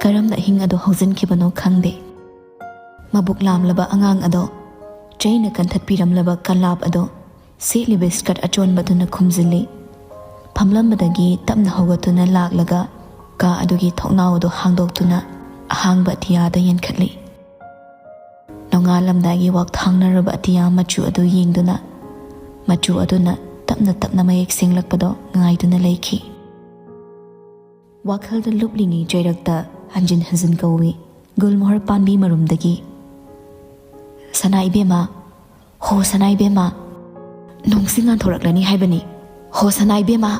ꯀꯔꯝꯅ ꯑꯍꯤꯡ ꯑꯗꯨ ꯍꯧꯖꯤꯟꯈꯤꯕꯅꯣ ꯈꯪꯗꯦ꯫ ꯃꯕꯨꯛ ꯂꯥꯝꯂꯕ ꯑꯉꯥꯡ ꯑꯗꯣ, ꯆꯩꯅ ꯀꯟꯊꯠꯄꯤꯔꯝꯂꯕ ꯀꯂꯥꯞ ꯑꯗꯣ ꯁꯦꯠꯂꯤꯕ ꯁ꯭ꯀꯔꯠ ꯑꯆꯣꯟꯕꯗꯨꯅ ꯈꯨꯝꯖꯤꯜꯂꯤ꯫ ꯐꯝꯂꯝꯕꯗꯒꯤ ꯇꯞꯅ ꯍꯧꯒꯠꯇꯨꯅ ꯂꯥꯛꯂꯒ ꯀꯥ ꯑꯗꯨꯒꯤ ꯊꯣꯡꯅꯥꯎ ꯑꯗꯨ ꯍꯥꯡꯗꯣꯛꯇꯨꯅ ꯑꯍꯥꯡꯕ ꯑꯇꯤꯌꯥꯗ ꯌꯦꯡꯈꯠꯂꯤ꯫ ꯅꯣꯡꯉꯥꯜꯂꯝꯗꯥꯏꯒꯤ ꯋꯥꯛꯊꯥꯡꯅꯔꯕ ꯑꯇꯤꯌꯥ ꯃꯆꯨ ꯑꯗꯨ ꯌꯦꯡꯗꯨꯅ, ꯃꯆꯨ ꯑꯗꯨꯅ ꯇꯞꯅ ꯇꯞꯅ ꯃꯌꯦꯛ ꯁꯦꯡꯂꯛꯄꯗꯣ ꯉꯥꯏꯗꯨꯅ ꯂꯩꯈꯤ꯫ ꯋꯥꯈꯜꯗ ꯂꯨꯞꯂꯤꯉꯩ ꯆꯩꯔꯛꯇ ꯍꯟꯖꯤꯟ ꯍꯟꯖꯤꯟ ꯀꯧꯏ, ꯒꯨꯜꯃꯣꯍꯔ ꯄꯥꯝꯕꯤ ꯃꯔꯨꯝꯗꯒꯤ, "ꯁꯅꯥ ꯏꯕꯦꯝꯃ, ꯍꯣ ꯁꯅꯥ ꯏꯕꯦꯝꯃ, ꯅꯣꯡꯁꯤ ꯉꯥꯟꯊꯣꯔꯛꯂꯅꯤ ꯍꯥꯏꯕꯅꯤ, ꯍꯣ ꯁꯅꯥ ꯏꯕꯦꯝꯃ!"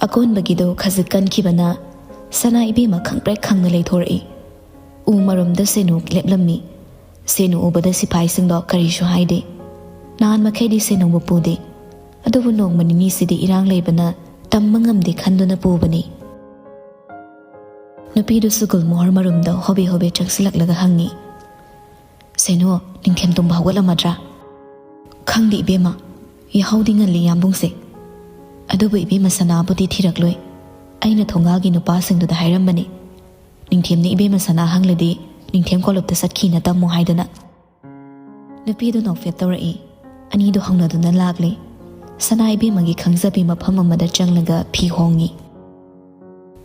ꯑꯀꯣꯟꯕꯒꯤꯗꯣ ꯈꯖꯤꯛ ꯀꯟꯈꯤꯕꯅ ꯁꯅꯥ ꯏꯕꯦꯝꯃ ꯈꯪꯄ꯭ꯔꯦꯛ ꯈꯪꯅ ꯂꯩꯊꯣꯔꯛꯏ꯫ ꯎ ꯃꯔꯨꯝꯗ ꯁꯦꯅꯨ ꯂꯦꯞꯂꯝꯃꯤ꯫ ꯁꯦꯅꯨ ꯎꯕꯗ ꯁꯤꯐꯥꯏꯁꯤꯡꯗꯣ ꯀꯔꯤꯁꯨ ꯍꯥꯏꯗꯦ꯫ ꯅꯍꯥꯟ ꯃꯈꯩꯗꯤ ꯁꯦꯅꯨꯕꯨ ꯄꯨꯗꯦ, ꯑꯗꯨꯕꯨ ꯅꯣꯡꯃ ꯅꯤꯅꯤꯁꯤꯗꯤ ꯏꯔꯥꯡ ꯂꯩꯕꯅ ꯇꯝꯕ ꯉꯝꯗꯦ ꯈꯟꯗꯨꯅ ꯄꯨꯕꯅꯤ꯫ ꯅꯨꯄꯤꯗꯨꯁꯨ ꯒꯨꯜꯃꯣꯍꯔ ꯃꯔꯨꯝꯗ ꯍꯣꯕꯦ ꯍꯣꯕꯦ ꯆꯪꯁꯤꯜꯂꯛꯂꯒ ꯍꯪꯉꯤ, "ꯁꯦꯅꯨ, ꯅꯤꯡꯊꯦꯝ ꯇꯨꯝꯕ ꯍꯧꯒꯠꯂꯝꯃꯗ꯭ꯔꯥ?" "ꯈꯪꯗꯦ ꯏꯕꯦꯝꯃ, ꯌꯥꯍꯧꯗꯤ ꯉꯜꯂꯤ ꯌꯥꯝꯕꯨꯡꯁꯦ꯫ "ꯑꯗꯨꯕꯨ ꯏꯕꯦꯝꯃ ꯁꯅꯥꯕꯨꯗꯤ ꯊꯤꯔꯛꯂꯣꯏ꯫ ꯑꯩꯅ ꯊꯣꯡꯒꯥꯜꯒꯤ ꯅꯨꯄꯥꯁꯤꯡꯗꯨꯗ ꯍꯥꯏꯔꯝꯕꯅꯤ, ꯅꯤꯡꯊꯦꯝꯅ ꯏꯕꯦꯝꯃ ꯁꯅꯥ ꯍꯪꯂꯗꯤ ꯅꯤꯡꯊꯦꯝ ꯀꯣꯂꯨꯞꯇ ꯆꯠꯈꯤꯅ ꯇꯝꯃꯨ ꯍꯥꯏꯗꯅ"꯫ ꯅꯨꯄꯤꯗꯨ ꯅꯣꯛꯐꯦꯠ ꯇꯧꯔꯛꯏ꯫ ꯑꯅꯤꯗꯨ ꯍꯧꯅꯗꯨꯅ ꯂꯥꯛꯂꯦ꯫ ꯁꯅꯥ ꯏꯕꯦꯝꯃꯒꯤ ꯈꯪꯖꯕꯤ ꯃꯐꯝ ꯑꯃꯗ ꯆꯪꯂꯒ ꯐꯤ ꯍꯣꯡꯉꯤ꯫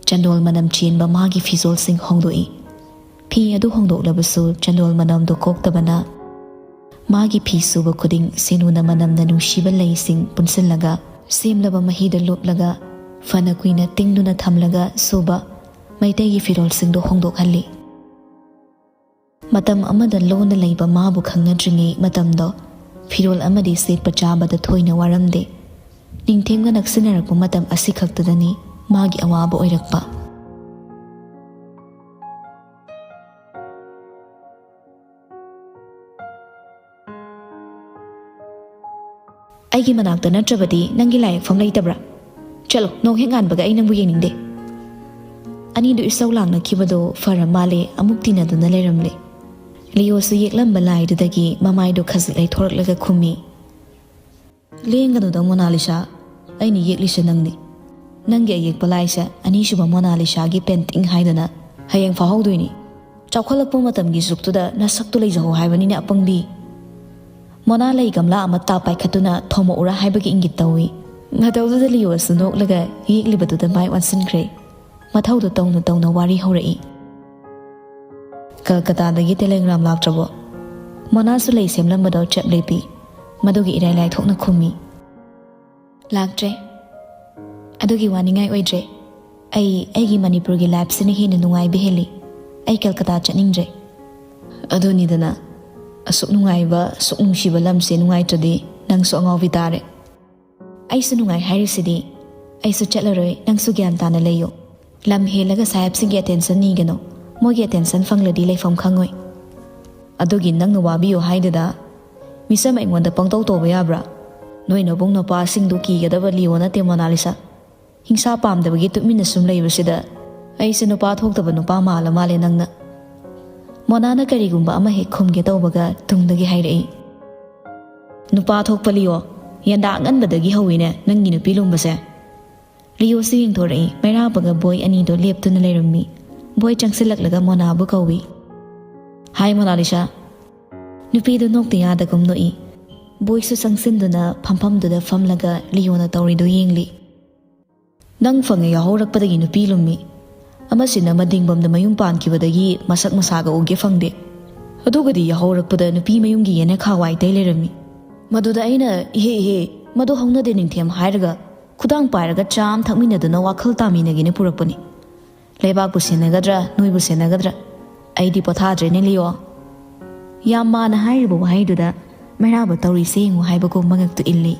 ꯆꯟꯗꯣꯜ ꯃꯅꯝ ꯆꯦꯟꯕ ꯃꯥꯒꯤ ꯐꯤꯖꯣꯜꯁꯤꯡ ꯍꯣꯡꯗꯣꯛꯏ꯫ ꯐꯤ ꯑꯗꯨ ꯍꯣꯡꯗꯣꯛꯂꯕꯁꯨ ꯆꯟꯗꯣꯜ ꯃꯅꯝꯗꯨ ꯀꯣꯛꯇꯕꯅ ꯃꯥꯒꯤ ꯐꯤ ꯁꯨꯕ ꯈꯨꯗꯤꯡ ꯁꯦꯅꯨꯅ ꯃꯅꯝꯅ ꯅꯨꯡꯁꯤꯕ ꯂꯩꯁꯤꯡ ꯄꯨꯟꯁꯤꯜꯂꯒ ꯁꯦꯝꯂꯕ ꯃꯍꯤꯗ ꯂꯨꯞꯂꯒ ꯐꯅ ꯀꯨꯏꯅ ꯇꯤꯡꯗꯨꯅ ꯊꯝꯂꯒ ꯁꯨꯕ ꯃꯩꯇꯩꯒꯤ ꯐꯤꯔꯣꯜꯁꯤꯡꯗꯨ ꯍꯣꯡꯗꯣꯛꯍꯜꯂꯤ꯫ ꯃꯇꯝ ꯑꯃꯗ ꯂꯣꯟꯅ ꯂꯩꯕ ꯃꯥꯕꯨ ꯈꯪꯅꯗ꯭ꯔꯤꯉꯩ ꯃꯇꯝꯗꯣ ꯐꯤꯔꯣꯜ ꯑꯃꯗꯤ ꯁꯦꯠꯄ ꯆꯥꯕꯗ ꯊꯣꯏꯅ ꯋꯥꯔꯝꯗꯦ꯫ ꯅꯤꯡꯊꯦꯝꯒ ꯅꯛꯁꯤꯟꯅꯔꯛꯄ ꯃꯇꯝ ꯑꯁꯤꯈꯛꯇꯗꯅꯤ ꯃꯥꯒꯤ ꯑꯋꯥꯕ ꯑꯣꯏꯔꯛꯄ꯫ "ꯑꯩꯒꯤ ꯃꯅꯥꯛꯇ ꯅꯠꯇ꯭ꯔꯕꯗꯤ ꯅꯪꯒꯤ ꯂꯥꯏ ꯌꯦꯛꯐꯝ ꯂꯩꯇꯕ꯭ꯔꯥ? ꯆꯠꯂꯣ, ꯅꯣꯡ ꯍꯦꯛ ꯉꯥꯟꯕꯒ ꯑꯩ ꯅꯪꯕꯨ ꯌꯦꯡꯅꯤꯡꯗꯦ"꯫ ꯑꯅꯤꯗꯨ ꯏꯁꯧ ꯂꯥꯡꯅꯈꯤꯕꯗꯣ ꯐꯔ ꯃꯥꯜꯂꯦ, ꯑꯃꯨꯛ ꯇꯤꯟꯅꯗꯨꯅ ꯂꯩꯔꯝꯂꯦ꯫ ꯂꯤꯌꯣꯁꯨ ꯌꯦꯛꯂꯝꯕ ꯂꯥꯏꯗꯨꯗꯒꯤ ꯃꯃꯥꯏꯗꯣ ꯈꯖꯤꯛ ꯂꯩꯊꯣꯔꯛꯂꯒ ꯈꯨꯝꯃꯤ꯫ "ꯂꯦꯡꯒꯅꯨꯗ ꯃꯣꯅꯥꯂꯤꯁꯥ, ꯑꯩꯅ ꯌꯦꯛꯂꯤꯁꯦ ꯅꯪꯅꯤ꯫ ꯅꯪꯒꯤ ꯑꯌꯦꯛꯄ ꯂꯥꯏꯁꯦ ꯑꯅꯤꯁꯨꯕ ꯃꯣꯅꯥꯂꯤꯁꯥꯒꯤ ꯄꯦꯟꯇꯤꯡ ꯍꯥꯏꯗꯅ ꯍꯌꯦꯡ ꯐꯥꯍꯧꯗꯣꯏꯅꯤ꯫ ꯆꯥꯎꯈꯠꯂꯛꯄ ꯃꯇꯝꯒꯤ ꯖꯨꯛꯇꯨꯗ ꯅꯁꯛꯇꯨ ꯂꯩꯖꯍꯧ ꯍꯥꯏꯕꯅꯤꯅꯦ ꯑꯄꯪꯕꯤ"꯫ ꯃꯣꯅꯥ ꯂꯩ ꯒꯝꯂꯥ ꯑꯃ ꯇꯥ ꯄꯥꯏꯈꯠꯇꯨꯅ ꯊꯣꯝꯃꯛꯎꯔꯥ ꯍꯥꯏꯕꯒꯤ ꯏꯪꯒꯤꯠ ꯇꯧꯏ꯫ ꯃꯇꯧꯗꯨꯗ ꯂꯤꯌꯣꯁꯨ ꯅꯣꯛꯂꯒ ꯌꯦꯛꯂꯤꯕꯗꯨꯗ ꯃꯥꯏ ꯑꯣꯟꯁꯤꯟꯈ꯭ꯔꯦ꯫ ꯃꯊꯧꯗꯣ ꯇꯧꯅ ꯇꯧꯅ ꯋꯥꯔꯤ ꯍꯧꯔꯛꯏ꯫ "ꯀꯜꯀꯇꯥꯗꯒꯤ ꯇꯦꯂꯦꯒ꯭ꯔꯥꯝ ꯂꯥꯛꯇ꯭ꯔꯕꯣ? ꯃꯣꯅꯥꯁꯨ ꯂꯩ ꯁꯦꯝꯂꯝꯕꯗꯣ ꯆꯞ ꯂꯦꯞꯄꯤ꯫ ꯃꯗꯨꯒꯤ ꯏꯔꯥꯏ ꯂꯥꯏꯊꯣꯛꯅ ꯈꯨꯝꯃꯤ"꯫ "ꯂꯥꯛꯇ꯭ꯔꯦ꯫ ꯑꯗꯨꯒꯤ ꯋꯥꯅꯤꯡꯉꯥꯏ ꯑꯣꯏꯗ꯭ꯔꯦ꯫ ꯑꯩ ꯑꯩꯒꯤ ꯃꯅꯤꯄꯨꯔꯒꯤ ꯂꯥꯏꯐꯁꯤꯅ ꯍꯦꯟꯅ ꯅꯨꯡꯉꯥꯏꯕ ꯍꯦꯜꯂꯤ꯫ ꯑꯩ ꯀꯜꯀꯇꯥ ꯆꯠꯅꯤꯡꯗ꯭ꯔꯦ"꯫ "ꯑꯗꯨꯅꯤꯗꯅ, ꯑꯁꯨꯛ ꯅꯨꯡꯉꯥꯏꯕ, ꯑꯁꯨꯛ ꯅꯨꯡꯁꯤꯕ ꯂꯝꯁꯦ ꯅꯨꯡꯉꯥꯏꯇ꯭ꯔꯗꯤ ꯅꯪꯁꯨ ꯑꯉꯥꯎꯕꯤ ꯇꯥꯔꯦ"꯫ "ꯑꯩꯁꯨ ꯅꯨꯡꯉꯥꯏ ꯍꯥꯏꯔꯤꯁꯤꯗꯤ꯫ ꯑꯩꯁꯨ ꯆꯠꯂꯔꯣꯏ, ꯅꯪꯁꯨ ꯒ꯭ꯌꯥꯟ ꯇꯥꯅ ꯂꯩꯌꯨ꯫ ꯂꯝ ꯍꯦꯜꯂꯒ ꯁꯥꯍꯦꯕꯁꯤꯡꯒꯤ ꯑꯦꯇꯦꯟꯁꯟ ꯅꯤꯒꯅꯨ꯫ ꯃꯣꯏꯒꯤ ꯑꯦꯇꯦꯟꯁꯟ ꯐꯪꯂꯗꯤ ꯂꯩꯐꯝ ꯈꯪꯉꯣꯏ"꯫ "ꯑꯗꯨꯒꯤ ꯅꯪꯅ ꯋꯥꯕꯤꯌꯨ ꯍꯥꯏꯗꯨꯗ? ꯃꯤꯆꯝ ꯑꯩꯉꯣꯟꯗ ꯄꯪꯇꯧ ꯇꯧꯕ ꯌꯥꯕ꯭ꯔꯥ? ꯅꯣꯏ ꯅꯕꯨꯡ ꯅꯄꯥꯁꯤꯡꯗꯨ ꯀꯤꯒꯗꯕ ꯂꯤꯌꯣ ꯅꯠꯇꯦ ꯃꯣꯅꯥꯂꯤꯁꯥ꯫ ꯍꯤꯡꯁꯥ ꯄꯥꯝꯗꯕꯒꯤ ꯇꯨꯃꯤꯟꯅ ꯁꯨꯝ ꯂꯩꯕꯁꯤꯗ ꯑꯩꯁꯦ ꯅꯨꯄꯥ ꯊꯣꯛꯇꯕ ꯅꯨꯄꯥ ꯃꯥꯜꯂ ꯃꯥꯜꯂꯦ ꯅꯪꯅ"꯫ ꯃꯣꯅꯥꯅ ꯀꯔꯤꯒꯨꯝꯕ ꯑꯃ ꯍꯦꯛ ꯈꯨꯝꯒꯦ ꯇꯧꯕꯒ ꯇꯨꯡꯗꯒꯤ ꯍꯥꯏꯔꯛꯏ꯫ "ꯅꯨꯄꯥ ꯊꯣꯛꯄ ꯂꯤꯌꯣ, ꯌꯦꯟꯗꯥ ꯑꯉꯟꯕꯗꯒꯤ ꯍꯧꯋꯤꯅꯦ ꯅꯪꯒꯤ ꯅꯨꯄꯤ ꯂꯨꯝꯕꯁꯦ꯫ ꯔꯤꯌꯣꯁꯨ ꯌꯦꯡꯊꯣꯔꯛꯏ꯫ ꯃꯩꯔꯥꯕꯒ ꯕꯣꯏ ꯑꯅꯤꯗꯣ ꯂꯦꯞꯇꯨꯅ ꯂꯩꯔꯝꯃꯤ꯫ ꯕꯣꯏ ꯆꯪꯁꯤꯜꯂꯛꯂꯒ ꯃꯣꯅꯥꯕꯨ ꯀꯧꯏ꯫ "ꯍꯥꯏ ꯃꯣꯅꯥꯂꯤꯁꯥ꯫" ꯅꯨꯄꯤꯗꯨ ꯅꯣꯛꯇ ꯌꯥꯗꯒꯨꯝ ꯅꯣꯛꯏ꯫ ꯕꯣꯏꯁꯨ ꯆꯪꯁꯤꯟꯗꯨꯅ ꯐꯝꯐꯝꯗꯨꯗ ꯐꯝꯂꯒ ꯔꯤꯌꯣꯅ ꯇꯧꯔꯤꯗꯨ ꯌꯦꯡꯂꯤ꯫ "ꯅꯪ ꯐꯪꯉꯦ ꯌꯥꯍꯧꯔꯛꯄꯗꯒꯤ ꯅꯨꯄꯤ ꯂꯨꯝꯃꯤ꯫ ꯑꯃꯁꯤꯅ ꯃꯗꯤꯡꯕꯝꯗ ꯃꯌꯨꯝ ꯄꯥꯟꯈꯤꯕꯗꯒꯤ ꯃꯁꯛ ꯃꯁꯥꯒ ꯎꯒꯦ ꯐꯪꯗꯦ꯫ ꯑꯗꯨꯒꯗꯤ ꯌꯥꯍꯧꯔꯛꯄꯗ ꯅꯨꯄꯤ ꯃꯌꯨꯝꯒꯤ ꯌꯦꯅꯈꯥ ꯋꯥꯏ ꯇꯩ ꯂꯩꯔꯝꯃꯤ꯫ ꯃꯗꯨꯗ ꯑꯩꯅ, 'ꯏꯍꯦ ꯏꯍꯦ, ꯃꯗꯨ ꯍꯧꯅꯗꯦ ꯅꯤꯡꯊꯦꯝ' ꯍꯥꯏꯔꯒ ꯈꯨꯗꯥꯡ ꯄꯥꯏꯔꯒ ꯆꯥ ꯑꯃ ꯊꯛꯃꯤꯟꯅꯗꯨꯅ ꯋꯥꯈꯜ ꯇꯥꯃꯤꯟꯅꯒꯦꯅ ꯄꯨꯔꯛꯄꯅꯤ꯫ ꯂꯩꯕꯥꯛꯄꯨ ꯁꯦꯟꯅꯒꯗ꯭ꯔꯥ, ꯅꯣꯏꯕꯨ ꯁꯦꯟꯅꯒꯗ꯭ꯔꯥ? ꯑꯩꯗꯤ ꯄꯣꯊꯥꯗ꯭ꯔꯦꯅꯦ ꯂꯤꯌꯣ꯫" ꯌꯥꯝ ꯃꯥꯅ ꯍꯥꯏꯔꯤꯕ ꯋꯥꯍꯩꯗꯨꯗ ꯃꯩꯔꯥꯕ ꯇꯧꯔꯤꯁꯦ ꯌꯦꯡꯉꯨ ꯍꯥꯏꯕꯒꯨꯝ ꯃꯉꯛꯇꯨ ꯏꯜꯂꯤ꯫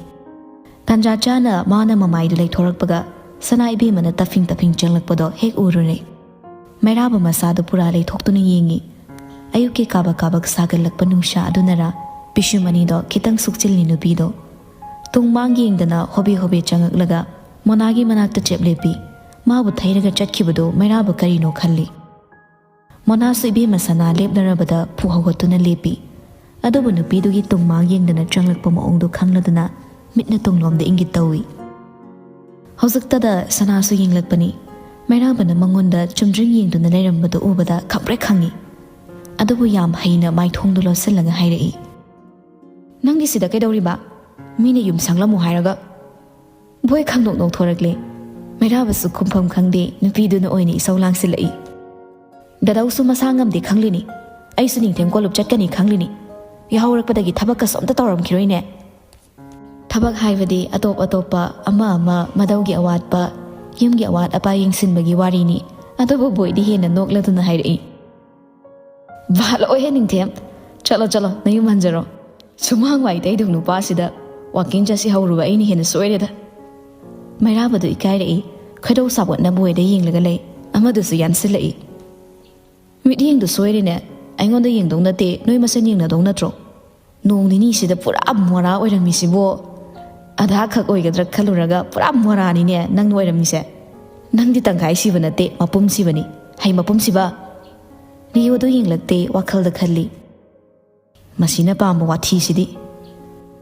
ꯇꯥꯟꯖꯥ ꯆꯥꯅ ꯃꯥꯅ ꯃꯃꯥꯏꯗꯨ ꯂꯩꯊꯣꯔꯛꯄꯒ ꯁꯅꯥ ꯏꯕꯦꯝꯃꯅ ꯇꯞꯐꯤꯡ ꯇꯞꯐꯤꯡ ꯆꯪꯂꯛꯄꯗꯣ ꯍꯦꯛ ꯎꯔꯨꯔꯦ꯫ ꯃꯩꯔꯥꯕ ꯃꯁꯥꯗꯨ ꯄꯨꯔꯥ ꯂꯩꯊꯣꯛꯇꯨꯅ ꯌꯦꯡꯉꯤ꯫ ꯑꯌꯨꯛꯀꯤ ꯀꯥꯕꯛ ꯀꯥꯕꯛ ꯁꯥꯒꯠꯂꯛꯄ ꯅꯨꯡꯁꯥ ꯑꯗꯨꯅꯔ ꯄꯤꯁꯨꯝ ꯑꯅꯤꯗꯣ ꯈꯤꯇꯪ ꯁꯨꯛꯆꯤꯜꯂꯤ ꯅꯨꯄꯤꯗꯣ꯫ ꯇꯨꯡ ꯃꯥꯡ ꯌꯦꯡꯗꯅ ꯍꯣꯕꯦ ꯍꯣꯕꯦ ꯆꯪꯉꯛꯂꯒ ꯃꯣꯅꯥꯒꯤ ꯃꯅꯥꯛꯇ ꯆꯦꯞ ꯂꯦꯞꯄꯤ꯫ ꯃꯥꯕꯨ ꯊꯩꯔꯒ ꯆꯠꯈꯤꯕꯗꯨ ꯃꯩꯔꯥꯕ ꯀꯔꯤꯅꯣ ꯈꯜꯂꯤ꯫ ꯃꯣꯅꯥꯁꯨ ꯏꯕꯦꯝꯃ ꯁꯅꯥ ꯂꯦꯞꯅꯔꯕꯗ ꯐꯨ ꯍꯧꯒꯠꯇꯨꯅ ꯂꯦꯞꯄꯤ꯫ ꯑꯗꯨꯕꯨ ꯅꯨꯄꯤꯗꯨꯒꯤ ꯇꯨꯡ ꯃꯥꯡ ꯌꯦꯡꯗꯅ ꯆꯪꯂꯛꯄ ꯃꯑꯣꯡꯗꯨ ꯈꯪꯂꯗꯨꯅ ꯃꯤꯠꯅ ꯇꯨꯡꯂꯣꯝꯗ ꯏꯪꯒꯤꯠ ꯇꯧꯏ꯫ ꯍꯧꯖꯤꯛꯇꯗ ꯁꯅꯥꯁꯨ ꯌꯦꯡꯂꯛꯄꯅꯤ꯫ ꯃꯩꯔꯥꯕꯅ ꯃꯉꯣꯟꯗ ꯆꯨꯝꯗ꯭ꯔꯤꯡ ꯌꯦꯡꯗꯨꯅ ꯂꯩꯔꯝꯕꯗꯨ ꯎꯕꯗ ꯈꯪꯄ꯭ꯔꯦꯛ ꯈꯪꯏ꯫ ꯑꯗꯨꯕꯨ ꯌꯥꯝ ꯍꯩꯅ ꯃꯥꯏꯊꯣꯡꯗꯨ ꯂꯣꯠꯁꯤꯜꯂꯒ ꯍꯥꯏꯔꯛꯏ, "ꯅꯪꯗꯤ ꯁꯤꯗ ꯀꯩꯗꯧꯔꯤꯕ? ꯃꯤꯅ ꯌꯨꯝ ꯁꯪꯂꯝꯃꯨ ꯍꯥꯏꯔꯒ꯫" ꯕꯣꯏ ꯈꯪꯅꯣꯛ ꯅꯣꯛꯊꯣꯔꯛꯂꯦ꯫ ꯃꯩꯔꯥꯕꯁꯨ ꯈꯨꯝꯐꯝ ꯈꯪꯗꯦ, ꯅꯨꯄꯤꯗꯨꯅ ꯑꯣꯏꯅ ꯏꯁꯧ ꯂꯥꯡꯁꯤꯜꯂꯛꯏ꯫ "ꯗꯗꯧꯁꯨ ꯃꯁꯥ ꯉꯝꯗꯦ ꯈꯪꯂꯤꯅꯤ꯫ ꯑꯩꯁꯨ ꯅꯤꯡꯊꯦꯝ ꯀꯣꯂꯨꯞ ꯆꯠꯀꯅꯤ ꯈꯪꯂꯤꯅꯤ꯫ ꯌꯥꯍꯧꯔꯛꯄꯗꯒꯤ ꯊꯕꯛꯀꯁꯨ ꯑꯝꯇ ꯇꯧꯔꯝꯈꯤꯔꯣꯏꯅꯦ꯫" ꯊꯕꯛ ꯍꯥꯏꯕꯗꯤ ꯑꯇꯣꯞ ꯑꯇꯣꯞꯄ ꯑꯃ ꯑꯃ ꯃꯗꯧꯒꯤ ꯑꯋꯥꯠꯄ, ꯌꯨꯝꯒꯤ ꯑꯋꯥꯠ ꯑꯄꯥ ꯌꯦꯡꯁꯤꯟꯕꯒꯤ ꯋꯥꯔꯤꯅꯤ꯫ ꯑꯗꯨꯕꯨ ꯕꯣꯏꯗꯤ ꯍꯦꯟꯅ ꯅꯣꯛꯂꯗꯨꯅ ꯍꯥꯏꯔꯛꯏ, "ꯚꯥ ꯂꯣꯏꯍꯦ ꯅꯤꯡꯊꯦꯝ, ꯆꯠꯂꯣ ꯆꯠꯂꯣ ꯅꯌꯨꯝ ꯍꯟꯖꯔꯣ꯫ ꯁꯨꯃꯥꯡ ꯋꯥꯏ ꯇꯩꯗꯧ ꯅꯨꯄꯥꯁꯤꯗ ꯋꯥꯀꯤꯡ ꯆꯠꯁꯤ ꯍꯧꯔꯨꯕ ꯑꯩꯅ ꯍꯦꯟꯅ ꯁꯣꯏꯔꯦꯗ꯫" ꯃꯩꯔꯥꯕꯗꯨ ꯏꯀꯥꯏꯔꯛꯏ꯫ ꯈꯣꯏꯗꯧ ꯁꯥꯎꯒꯠꯅ ꯕꯣꯏꯗ ꯌꯦꯡꯂꯒ ꯂꯩ꯫ ꯑꯃꯗꯨꯁꯨ ꯌꯥꯟꯁꯤꯜꯂꯛꯏ꯫ "ꯃꯤꯠꯌꯦꯡꯗꯨ ꯁꯣꯏꯔꯦꯅꯦ, ꯑꯩꯉꯣꯟꯗ ꯌꯦꯡꯗꯧ ꯅꯠꯇꯦ, ꯅꯣꯏ ꯃꯁꯦꯟ ꯌꯦꯡꯅꯗꯧ ꯅꯠꯇ꯭ꯔꯣ? ꯅꯣꯡ ꯅꯤꯅꯤꯁꯤꯗ ꯄꯨꯔꯥ ꯃꯣꯔꯥ ꯑꯣꯏꯔꯝꯃꯤꯁꯤꯕꯣ꯫ ꯑꯙꯥ ꯈꯛ ꯑꯣꯏꯒꯗ꯭ꯔꯥ ꯈꯜꯂꯨꯔꯒ ꯄꯨꯔꯥ ꯃꯣꯔꯥꯅꯤꯅꯦ ꯅꯪꯅ ꯑꯣꯏꯔꯝꯃꯤꯁꯦ꯫ ꯅꯪꯗꯤ ꯇꯪꯈꯥꯏ ꯁꯤꯕ ꯅꯠꯇꯦ, ꯃꯄꯨꯝ ꯁꯤꯕꯅꯤ꯫ ꯍꯩ ꯃꯄꯨꯝ ꯁꯤꯕ!" ꯔꯤꯌꯣꯗꯨ ꯌꯦꯡꯂꯛꯇꯦ, ꯋꯥꯈꯜꯗ ꯈꯜꯂꯤ, "ꯃꯁꯤꯅ ꯄꯥꯝꯕ ꯋꯥꯊꯤꯁꯤꯗꯤ꯫"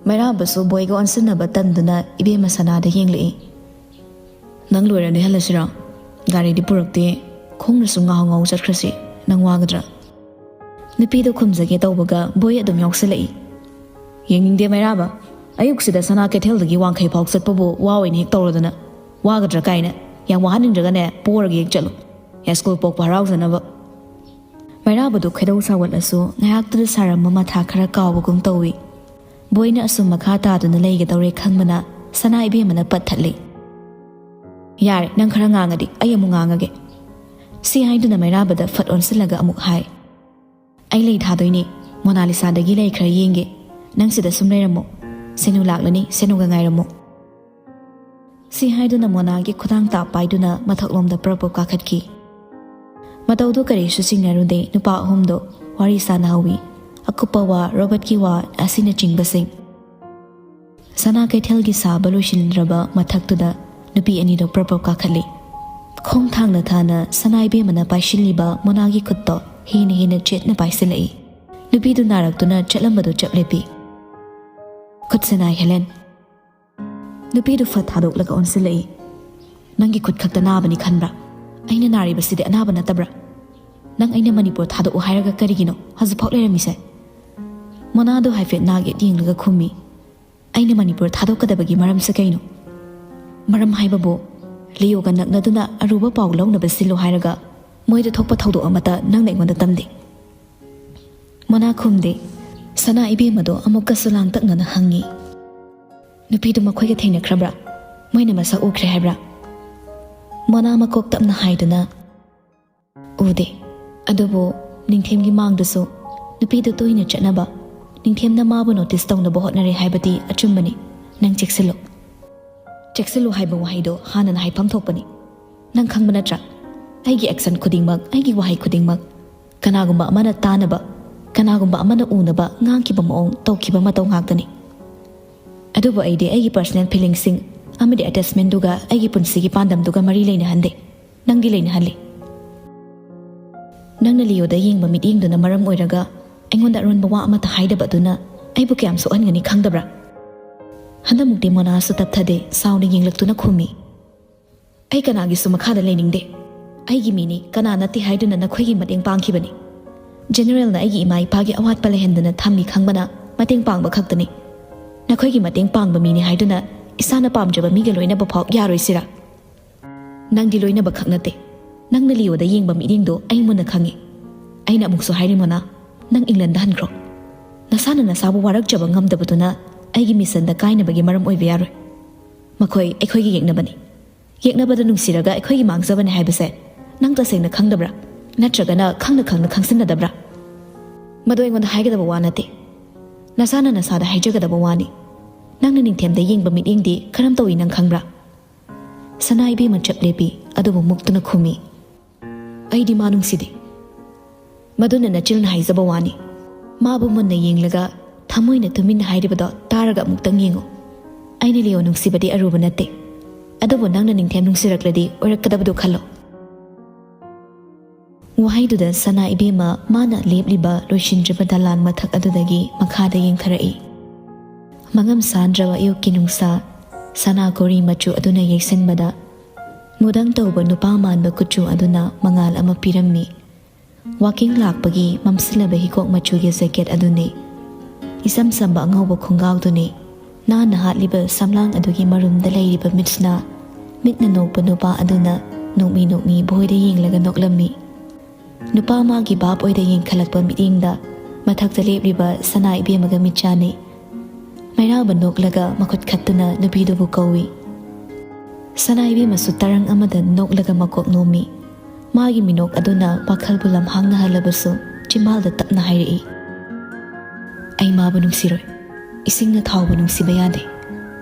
ꯃꯩꯔꯥꯕꯁꯨ ꯕꯣꯏꯒ ꯑꯣꯟꯁꯤꯟꯅꯕ ꯇꯟꯗꯨꯅ ꯏꯕꯦꯝꯃ ꯁꯅꯥꯗ ꯌꯦꯡꯂꯛꯏ꯫ "ꯅꯪ ꯂꯣꯏꯔ ꯅꯣꯏꯍꯜꯂꯁꯤꯔꯣ? ꯒꯥꯔꯤꯗꯤ ꯄꯨꯔꯛꯇꯦ, ꯈꯣꯡꯅꯁꯨ ꯉꯥꯍꯧ ꯉꯥꯍꯧ ꯆꯠꯈ꯭ꯔꯁꯤ, ꯅꯪ ꯋꯥꯒꯗ꯭ꯔꯥ?" ꯅꯨꯄꯤꯗꯣ ꯈꯨꯝꯖꯒꯦ ꯇꯧꯕꯒ ꯕꯣꯏ ꯑꯗꯨꯝ ꯌꯥꯎꯁꯜꯂꯛꯏ꯫ "ꯌꯦꯡꯅꯤꯡꯗꯦ ꯃꯩꯔꯥꯕ, ꯑꯌꯨꯛꯁꯤꯗ ꯁꯅꯥ ꯀꯩꯊꯦꯜꯗꯒꯤ ꯋꯥꯡꯈꯩ ꯐꯥꯎ ꯆꯠꯄꯕꯨ ꯋꯥ ꯑꯣꯏꯅ ꯍꯦꯛ ꯇꯧꯔꯗꯅ, ꯋꯥꯒꯗ꯭ꯔꯥ ꯀꯥꯏꯅ, ꯌꯥꯝ ꯋꯥꯍꯟꯅꯤꯡꯗ꯭ꯔꯒꯅꯦ ꯄꯣꯔꯒ ꯍꯦꯛ ꯆꯠꯂꯨ, ꯌꯥꯏꯁ꯭ꯀꯨꯜ ꯄꯣꯛꯄ ꯍꯔꯥꯎꯖꯅꯕ꯫" ꯃꯩꯔꯥꯕꯗꯨ ꯈꯣꯏꯗꯧ ꯁꯥꯎꯒꯠꯂꯁꯨ ꯉꯥꯏꯍꯥꯛꯇꯨꯗ ꯁꯥꯔꯝꯕ ꯃꯊꯥ ꯈꯔ ꯀꯥꯎꯕꯒꯨꯝ ꯇꯧꯏ꯫ ꯕꯣꯏꯅ ꯑꯁꯨꯝ ꯃꯈꯥ ꯇꯥꯗꯨꯅ ꯂꯩꯒꯗꯧꯔꯦ ꯈꯪꯕꯅ ꯁꯅꯥ ꯏꯕꯦꯝꯃꯅ ꯄꯠ ꯊꯠꯂꯤ꯫ "ꯌꯥꯔꯦ, ꯅꯪ ꯈꯔ ꯉꯥꯡꯉꯗꯤ ꯑꯩ ꯑꯃꯨꯛ ꯉꯥꯡꯉꯒꯦ꯫" ꯁꯤ ꯍꯥꯏꯗꯨꯅ ꯃꯩꯔꯥꯕꯗ ꯐꯠ ꯑꯣꯟꯁꯤꯜꯂꯒ ꯑꯃꯨꯛ ꯍꯥꯏ, "ꯑꯩ ꯂꯩ ꯊꯥꯗꯣꯏꯅꯦ, ꯃꯣꯅꯥꯂꯤꯁꯥꯗꯒꯤ ꯂꯩ ꯈꯔ ꯌꯦꯡꯒꯦ꯫ ꯅꯪ ꯁꯤꯗ ꯁꯨꯝ ꯂꯩꯔꯝꯃꯣ꯫ ꯁꯦꯅꯨ ꯂꯥꯛꯂꯅꯤ, ꯁꯦꯅꯨꯒ ꯉꯥꯏꯔꯝꯃꯣ꯫" ꯁꯤ ꯍꯥꯏꯗꯨꯅ ꯃꯣꯅꯥꯒꯤ ꯈꯨꯗꯥꯡ ꯇꯥꯞ ꯄꯥꯏꯗꯨꯅ ꯃꯊꯛꯂꯣꯝꯗ ꯄ꯭ꯔꯞ ꯄ꯭ꯔꯞ ꯀꯥꯈꯠꯈꯤ꯫ ꯃꯇꯧꯗꯨ ꯀꯔꯤꯁꯨ ꯆꯤꯡꯅꯔꯨꯗꯦ, ꯅꯨꯄꯥ ꯑꯍꯨꯝꯗꯣ ꯋꯥꯔꯤ ꯁꯥꯟꯅꯍꯧꯏ꯫ ꯑꯀꯨꯞꯄ ꯋꯥ, ꯔꯣꯕꯔꯠꯀꯤ ꯋꯥ ꯑꯁꯤꯅꯆꯤꯡꯕꯁꯤꯡ꯫ ꯁꯅꯥ ꯀꯩꯊꯦꯜꯒꯤ ꯁꯥꯕ ꯂꯣꯏꯁꯤꯟꯗ꯭ꯔꯕ ꯃꯊꯛꯇꯨꯗ ꯅꯨꯄꯤ ꯑꯅꯤꯗꯣ ꯄ꯭ꯔꯞ ꯄ꯭ꯔꯞ ꯀꯥꯈꯠꯂꯤ꯫ ꯈꯣꯡ ꯊꯥꯡꯅ ꯊꯥꯅ ꯁꯅꯥ ꯏꯕꯦꯝꯃꯅ ꯄꯥꯏꯁꯤꯜꯂꯤꯕ ꯃꯣꯅꯥꯒꯤ ꯈꯨꯠꯇꯣ ꯍꯦꯟꯅ ꯍꯦꯟꯅ ꯆꯦꯠꯅ ꯄꯥꯏꯁꯤꯜꯂꯛꯏ꯫ ꯅꯨꯄꯤꯗꯨ ꯅꯥꯔꯛꯇꯨꯅ ꯆꯠꯂꯝꯕꯗꯨ ꯆꯞ ꯂꯦꯞꯄꯤ꯫ "ꯈꯨꯠꯁꯦ ꯅꯥꯏ, ꯍꯦꯂꯦꯟ꯫" ꯅꯨꯄꯤꯗꯨ ꯐꯠ ꯊꯥꯗꯣꯛꯂꯒ ꯑꯣꯟꯁꯤꯜꯂꯛꯏ꯫ "ꯅꯪꯒꯤ ꯈꯨꯠ ꯈꯛꯇ ꯅꯥꯕꯅꯤ ꯈꯟꯕ꯭ꯔꯥ? ꯑꯩꯅ ꯅꯥꯔꯤꯕꯁꯤꯗꯤ ꯑꯅꯥꯕ ꯅꯠꯇꯕ꯭ꯔꯥ? ꯅꯪ ꯑꯩꯅ ꯃꯅꯤꯄꯨꯔ ꯊꯥꯗꯣꯛꯎ ꯍꯥꯏꯔꯒ ꯀꯔꯤꯒꯤꯅꯣ ꯍꯧꯖꯤꯛꯐꯥꯎ ꯂꯩꯔꯝꯃꯤꯁꯦ?" ꯃꯣꯅꯥꯗꯨ ꯍꯥꯏꯐꯦꯠ ꯅꯥꯒꯦ ꯌꯦꯡꯂꯒ ꯈꯨꯝꯃꯤ꯫ "ꯑꯩꯅ ꯃꯅꯤꯄꯨꯔ ꯊꯥꯗꯣꯛꯀꯗꯕꯒꯤ ꯃꯔꯝꯁꯦ ꯀꯩꯅꯣ? ꯃꯔꯝ ꯍꯥꯏꯕꯕꯨ, ꯂꯤꯌꯣꯒ ꯅꯛꯅꯗꯨꯅ ꯑꯔꯨꯕ ꯄꯥꯎ ꯂꯧꯅꯕ ꯁꯤꯜꯂꯨ ꯍꯥꯏꯔꯒ ꯃꯣꯏꯗ ꯊꯣꯛꯄ ꯊꯧꯗꯣꯛ ꯑꯃꯠꯇ ꯅꯪꯅ ꯑꯩꯉꯣꯟꯗ ꯇꯝꯗꯦ꯫" ꯃꯣꯅꯥ ꯈꯨꯝꯗꯦ꯫ ꯁꯅꯥ ꯏꯕꯦꯝꯃꯗꯣ ꯑꯃꯨꯛꯀꯁꯨ ꯂꯥꯡꯇꯛꯅꯅ ꯍꯪꯉꯤ, "ꯅꯨꯄꯤꯗꯨ ꯃꯈꯣꯏꯒ ꯊꯦꯡꯅꯈ꯭ꯔꯕ꯭ꯔꯥ? ꯃꯣꯏꯅ ꯃꯁꯛ ꯎꯈ꯭ꯔꯦ ꯍꯥꯏꯕ꯭ꯔꯥ?" ꯃꯣꯅꯥ ꯃꯀꯣꯛ ꯇꯞꯅ ꯍꯥꯏꯗꯨꯅ, "ꯎꯗꯦ꯫ ꯑꯗꯨꯕꯨ ꯅꯤꯡꯊꯦꯝꯒꯤ ꯃꯥꯡꯗꯁꯨ ꯅꯨꯄꯤꯗꯨ ꯇꯣꯏꯅ ꯆꯠꯅꯕ, ꯅꯤꯡꯊꯦꯝꯅ ꯃꯥꯕꯨ ꯅꯣꯇꯤꯁ ꯇꯧꯅꯕ ꯍꯣꯠꯅꯔꯦ ꯍꯥꯏꯕꯗꯤ ꯑꯆꯨꯝꯕꯅꯤ꯫ ꯅꯪ ꯆꯦꯛꯁꯤꯜꯂꯨ꯫" "ꯆꯦꯛꯁꯤꯜꯂꯨ" ꯍꯥꯏꯕ ꯋꯥꯍꯩꯗꯣ ꯍꯥꯟꯅꯅ ꯍꯥꯏꯐꯝ ꯊꯣꯛꯄꯅꯤ꯫ ꯅꯪ ꯈꯪꯕ ꯅꯠꯇ꯭ꯔꯥ? ꯑꯩꯒꯤ ꯑꯦꯛꯁꯟ ꯈꯨꯗꯤꯡꯃꯛ, ꯑꯩꯒꯤ ꯋꯥꯍꯩ ꯈꯨꯗꯤꯡꯃꯛ, ꯀꯅꯥꯒꯨꯝꯕ ꯑꯃꯅ ꯇꯥꯅꯕ, ꯀꯅꯥꯒꯨꯝꯕ ꯑꯃꯅ ꯎꯅꯕ ꯉꯥꯡꯈꯤꯕ ꯃꯑꯣꯡ, ꯇꯧꯈꯤꯕ ꯃꯇꯧ ꯉꯥꯛꯇꯅꯤ꯫ ꯑꯗꯨꯕꯨ ꯑꯩꯗꯤ ꯑꯩꯒꯤ ꯄꯔꯁꯅꯦꯜ ꯐꯤꯂꯤꯡꯁꯤꯡ ꯑꯃꯗꯤ ꯑꯦꯇꯦꯆꯃꯦꯟꯗꯨꯒ ꯑꯩꯒꯤ ꯄꯨꯟꯁꯤꯒꯤ ꯄꯥꯟꯗꯝꯗꯨꯒ ꯃꯔꯤ ꯂꯩꯅꯍꯟꯗꯦ꯫ ꯅꯪꯗꯤ ꯂꯩꯅꯍꯜꯂꯤ꯫ ꯅꯪꯅ ꯂꯤꯌꯣꯗ ꯌꯦꯡꯕ ꯃꯤꯠꯌꯦꯡꯗꯨꯅ ꯃꯔꯝ ꯑꯣꯏꯔꯒ ꯑꯩꯉꯣꯟꯗ ꯑꯔꯣꯟꯕ ꯋꯥ ꯑꯃꯠꯇ ꯍꯥꯏꯗꯕ ꯑꯗꯨꯅ ꯑꯩꯕꯨ ꯀꯌꯥꯝ ꯁꯣꯛꯍꯟꯒꯅꯤ ꯈꯪꯗꯕ꯭ꯔꯥ? ꯍꯟꯗꯛꯃꯨꯛꯇꯤ ꯃꯣꯅꯥꯁꯨ ꯇꯞꯊꯗꯦ, ꯁꯥꯎꯅ ꯌꯦꯡꯂꯛꯇꯨꯅ ꯈꯨꯝꯃꯤ꯫ ꯑꯩ ꯀꯅꯥꯒꯤꯁꯨ ꯃꯈꯥꯗ ꯂꯩꯅꯤꯡꯗꯦ꯫ ꯑꯩꯒꯤ ꯃꯤꯅꯤ, ꯀꯅꯥ ꯅꯠꯇꯦ ꯍꯥꯏꯗꯨꯅ ꯅꯈꯣꯏꯒꯤ ꯃꯇꯦꯡ ꯄꯥꯡꯈꯤꯕꯅꯤ꯫ ꯖꯦꯅꯦꯔꯦꯜꯅ ꯑꯩꯒꯤ ꯏꯃꯥ ꯏꯄꯥꯒꯤ ꯑꯋꯥꯠꯄ ꯂꯩꯍꯟꯗꯅ ꯊꯝꯃꯤ ꯈꯪꯕꯅ ꯃꯇꯦꯡ ꯄꯥꯡꯕ ꯈꯛꯇꯅꯤ꯫ ꯅꯈꯣꯏꯒꯤ ꯃꯇꯦꯡ ꯄꯥꯡꯕ ꯃꯤꯅꯤ ꯍꯥꯏꯗꯨꯅ ꯏꯁꯥꯅ ꯄꯥꯝꯖꯕ ꯃꯤꯒ ꯂꯣꯏꯅꯕ ꯐꯥꯎ ꯌꯥꯔꯣꯏꯁꯤꯔꯥ? ꯅꯪꯗꯤ ꯂꯣꯏꯅꯕ ꯈꯛ ꯅꯠꯇꯦ꯫ ꯅꯪꯅ ꯂꯤꯑꯣꯗ ꯌꯦꯡꯕ ꯃꯤꯠꯌꯦꯡꯗꯣ ꯑꯩ ꯃꯨꯟꯅ ꯈꯪꯉꯤ꯫ ꯑꯩꯅ ꯑꯃꯨꯛꯁꯨ ꯍꯥꯏꯔꯤ ꯃꯣꯅꯥ, ꯅꯪ ꯏꯪꯂꯟꯗ ꯍꯟꯈ꯭ꯔꯣ꯫ ꯅꯁꯥꯅ ꯅꯁꯥꯕꯨ ꯋꯥꯔꯛꯆꯕ ꯉꯝꯗꯕꯗꯨꯅ ꯑꯩꯒꯤ ꯃꯤꯁꯟꯗ ꯀꯥꯏꯅꯕꯒꯤ ꯃꯔꯝ ꯑꯣꯏꯕ ꯌꯥꯔꯣꯏ꯫ ꯃꯈꯣꯏ ꯑꯩꯈꯣꯏꯒꯤ ꯌꯦꯛꯅꯕꯅꯤ꯫ ꯌꯦꯛꯅꯕꯗ ꯅꯨꯡꯁꯤꯔꯒ ꯑꯩꯈꯣꯏꯒꯤ ꯃꯥꯡꯖꯕꯅꯤ ꯍꯥꯏꯕꯁꯦ ꯅꯪ ꯇꯁꯦꯡꯅ ꯈꯪꯗꯕ꯭ꯔꯥ? ꯅꯠꯇ꯭ꯔꯒꯅ ꯈꯪꯅ ꯈꯪꯅ ꯈꯪꯖꯤꯟꯅꯗꯕ꯭ꯔꯥ? ꯃꯗꯨ ꯑꯩꯉꯣꯟꯗ ꯍꯥꯏꯒꯗꯕ ꯋꯥ ꯅꯠꯇꯦ꯫ ꯅꯁꯥꯅ ꯅꯁꯥꯗ ꯍꯥꯏꯖꯒꯗꯕ ꯋꯥꯅꯤ꯫ ꯅꯪꯅ ꯅꯤꯡꯊꯦꯝꯗ ꯌꯦꯡꯕ ꯃꯤꯠꯌꯦꯡꯗꯤ ꯀꯔꯝ ꯇꯧꯏ ꯅꯪ ꯈꯪꯕ꯭ꯔꯥ? ꯁꯅꯥ ꯏꯕꯦꯝꯃ ꯆꯞ ꯂꯦꯞꯄꯤ, ꯑꯗꯨꯕꯨ ꯃꯨꯛꯇꯨꯅ ꯈꯨꯝꯃꯤ꯫ ꯑꯩꯗꯤ ꯃꯥ ꯅꯨꯡꯁꯤꯗꯦ꯫ ꯃꯗꯨꯅ ꯅꯆꯤꯜꯅ ꯍꯥꯏꯖꯕ ꯋꯥꯅꯤ꯫ ꯃꯥꯕꯨ ꯃꯨꯟꯅ ꯌꯦꯡꯂꯒ ꯊꯃꯣꯏꯅ ꯇꯨꯃꯤꯟꯅ ꯍꯥꯏꯔꯤꯕꯗꯣ ꯇꯥꯔꯒ ꯑꯃꯨꯛꯇꯪ ꯌꯦꯡꯉꯨ꯫ ꯑꯩꯅ ꯂꯤꯑꯣ ꯅꯨꯡꯁꯤꯕꯗꯤ ꯑꯔꯨꯕ ꯅꯠꯇꯦ, ꯑꯗꯨꯕꯨ ꯅꯪꯅ ꯅꯤꯡꯊꯦꯝ ꯅꯨꯡꯁꯤꯔꯛꯂꯗꯤ ꯑꯣꯏꯔꯛꯀꯗꯕꯗꯨ ꯈꯜꯂꯣ꯫ ꯋꯥꯍꯩꯗꯨꯗ ꯁꯅꯥ ꯏꯕꯦꯝꯃ ꯃꯥꯅ ꯂꯦꯞꯂꯤꯕ ꯂꯣꯏꯁꯤꯟꯗ꯭ꯔꯤꯕ ꯗꯂꯥꯟ ꯃꯊꯛ ꯑꯗꯨꯗꯒꯤ ꯃꯈꯥꯗ ꯌꯦꯡꯊꯔꯛꯏ꯫ ꯃꯉꯝ ꯁꯥꯟꯗ꯭ꯔꯕ ꯑꯌꯨꯛꯀꯤ ꯅꯨꯡꯁꯥ, ꯁꯅꯥ ꯀꯣꯔꯤ ꯃꯆꯨ ꯑꯗꯨꯅ ꯌꯩꯁꯤꯟꯕꯗ, ꯃꯨꯗꯪ ꯇꯧꯕ ꯅꯨꯄꯥ ꯃꯥꯟꯕ ꯀꯨꯆꯨ ꯑꯗꯨꯅ ꯃꯉꯥꯜ ꯑꯃ ꯄꯤꯔꯝꯃꯤ꯫ ꯋꯥꯀꯤꯡ ꯂꯥꯛꯄꯒꯤ ꯃꯝꯁꯤꯜꯂꯕ ꯍꯤꯒꯣꯛ ꯃꯆꯨꯒꯤ ꯖꯦꯀꯦꯠ ꯑꯗꯨꯅꯤ꯫ ꯏꯆꯝ ꯆꯝꯕ ꯑꯉꯧꯕ ꯈꯣꯡꯒꯥꯎꯗꯨꯅꯤ꯫ ꯅꯥꯟꯅ ꯍꯥꯠꯂꯤꯕ ꯁꯝꯂꯥꯡ ꯑꯗꯨꯒꯤ ꯃꯔꯨꯝꯗ ꯂꯩꯔꯤꯕ ꯃꯤꯠꯁꯤꯅ ꯃꯤꯠꯅ ꯅꯣꯛꯄ ꯅꯨꯄꯥ ꯑꯗꯨꯅ ꯅꯣꯛꯃꯤ ꯅꯣꯛꯃꯤ ꯕꯣꯏꯗ ꯌꯦꯡꯂꯒ ꯅꯣꯛꯂꯝꯃꯤ꯫ ꯅꯨꯄꯥ ꯃꯥꯒꯤ ꯚꯥꯞ ꯑꯣꯏꯗ ꯌꯦꯡꯈꯠꯂꯛꯄ ꯃꯤꯠꯌꯦꯡꯗ ꯃꯊꯛꯇ ꯂꯦꯞꯂꯤꯕ ꯁꯅꯥ ꯏꯕꯦꯝꯃꯒ ꯃꯤꯠ ꯆꯥꯟꯅꯩ꯫ ꯃꯩꯔꯥꯕ ꯅꯣꯛꯂꯒ ꯃꯈꯨꯠ ꯈꯠꯇꯨꯅ ꯅꯨꯄꯤꯗꯨꯕꯨ ꯀꯧꯏ꯫ ꯁꯅꯥ ꯏꯕꯦꯝꯃꯁꯨ ꯇꯔꯪ ꯑꯃꯗ ꯅꯣꯛꯂꯒ ꯃꯀꯣꯛ ꯅꯣꯝꯃꯤ꯫ ꯃꯥꯒꯤ ꯃꯤꯅꯣꯛ ꯑꯗꯨꯅ ꯋꯥꯈꯜꯕꯨ ꯂꯝꯍꯥꯡꯅꯍꯜꯂꯕꯁꯨ ꯆꯤꯝꯕꯥꯜꯗ ꯇꯞꯅ ꯍꯥꯏꯔꯛꯏ, "ꯑꯩ ꯃꯥꯕꯨ ꯅꯨꯡꯁꯤꯔꯣꯏ꯫ ꯏꯁꯤꯡꯅ ꯊꯥꯎꯕꯨ ꯅꯨꯡꯁꯤꯕ ꯌꯥꯗꯦ꯫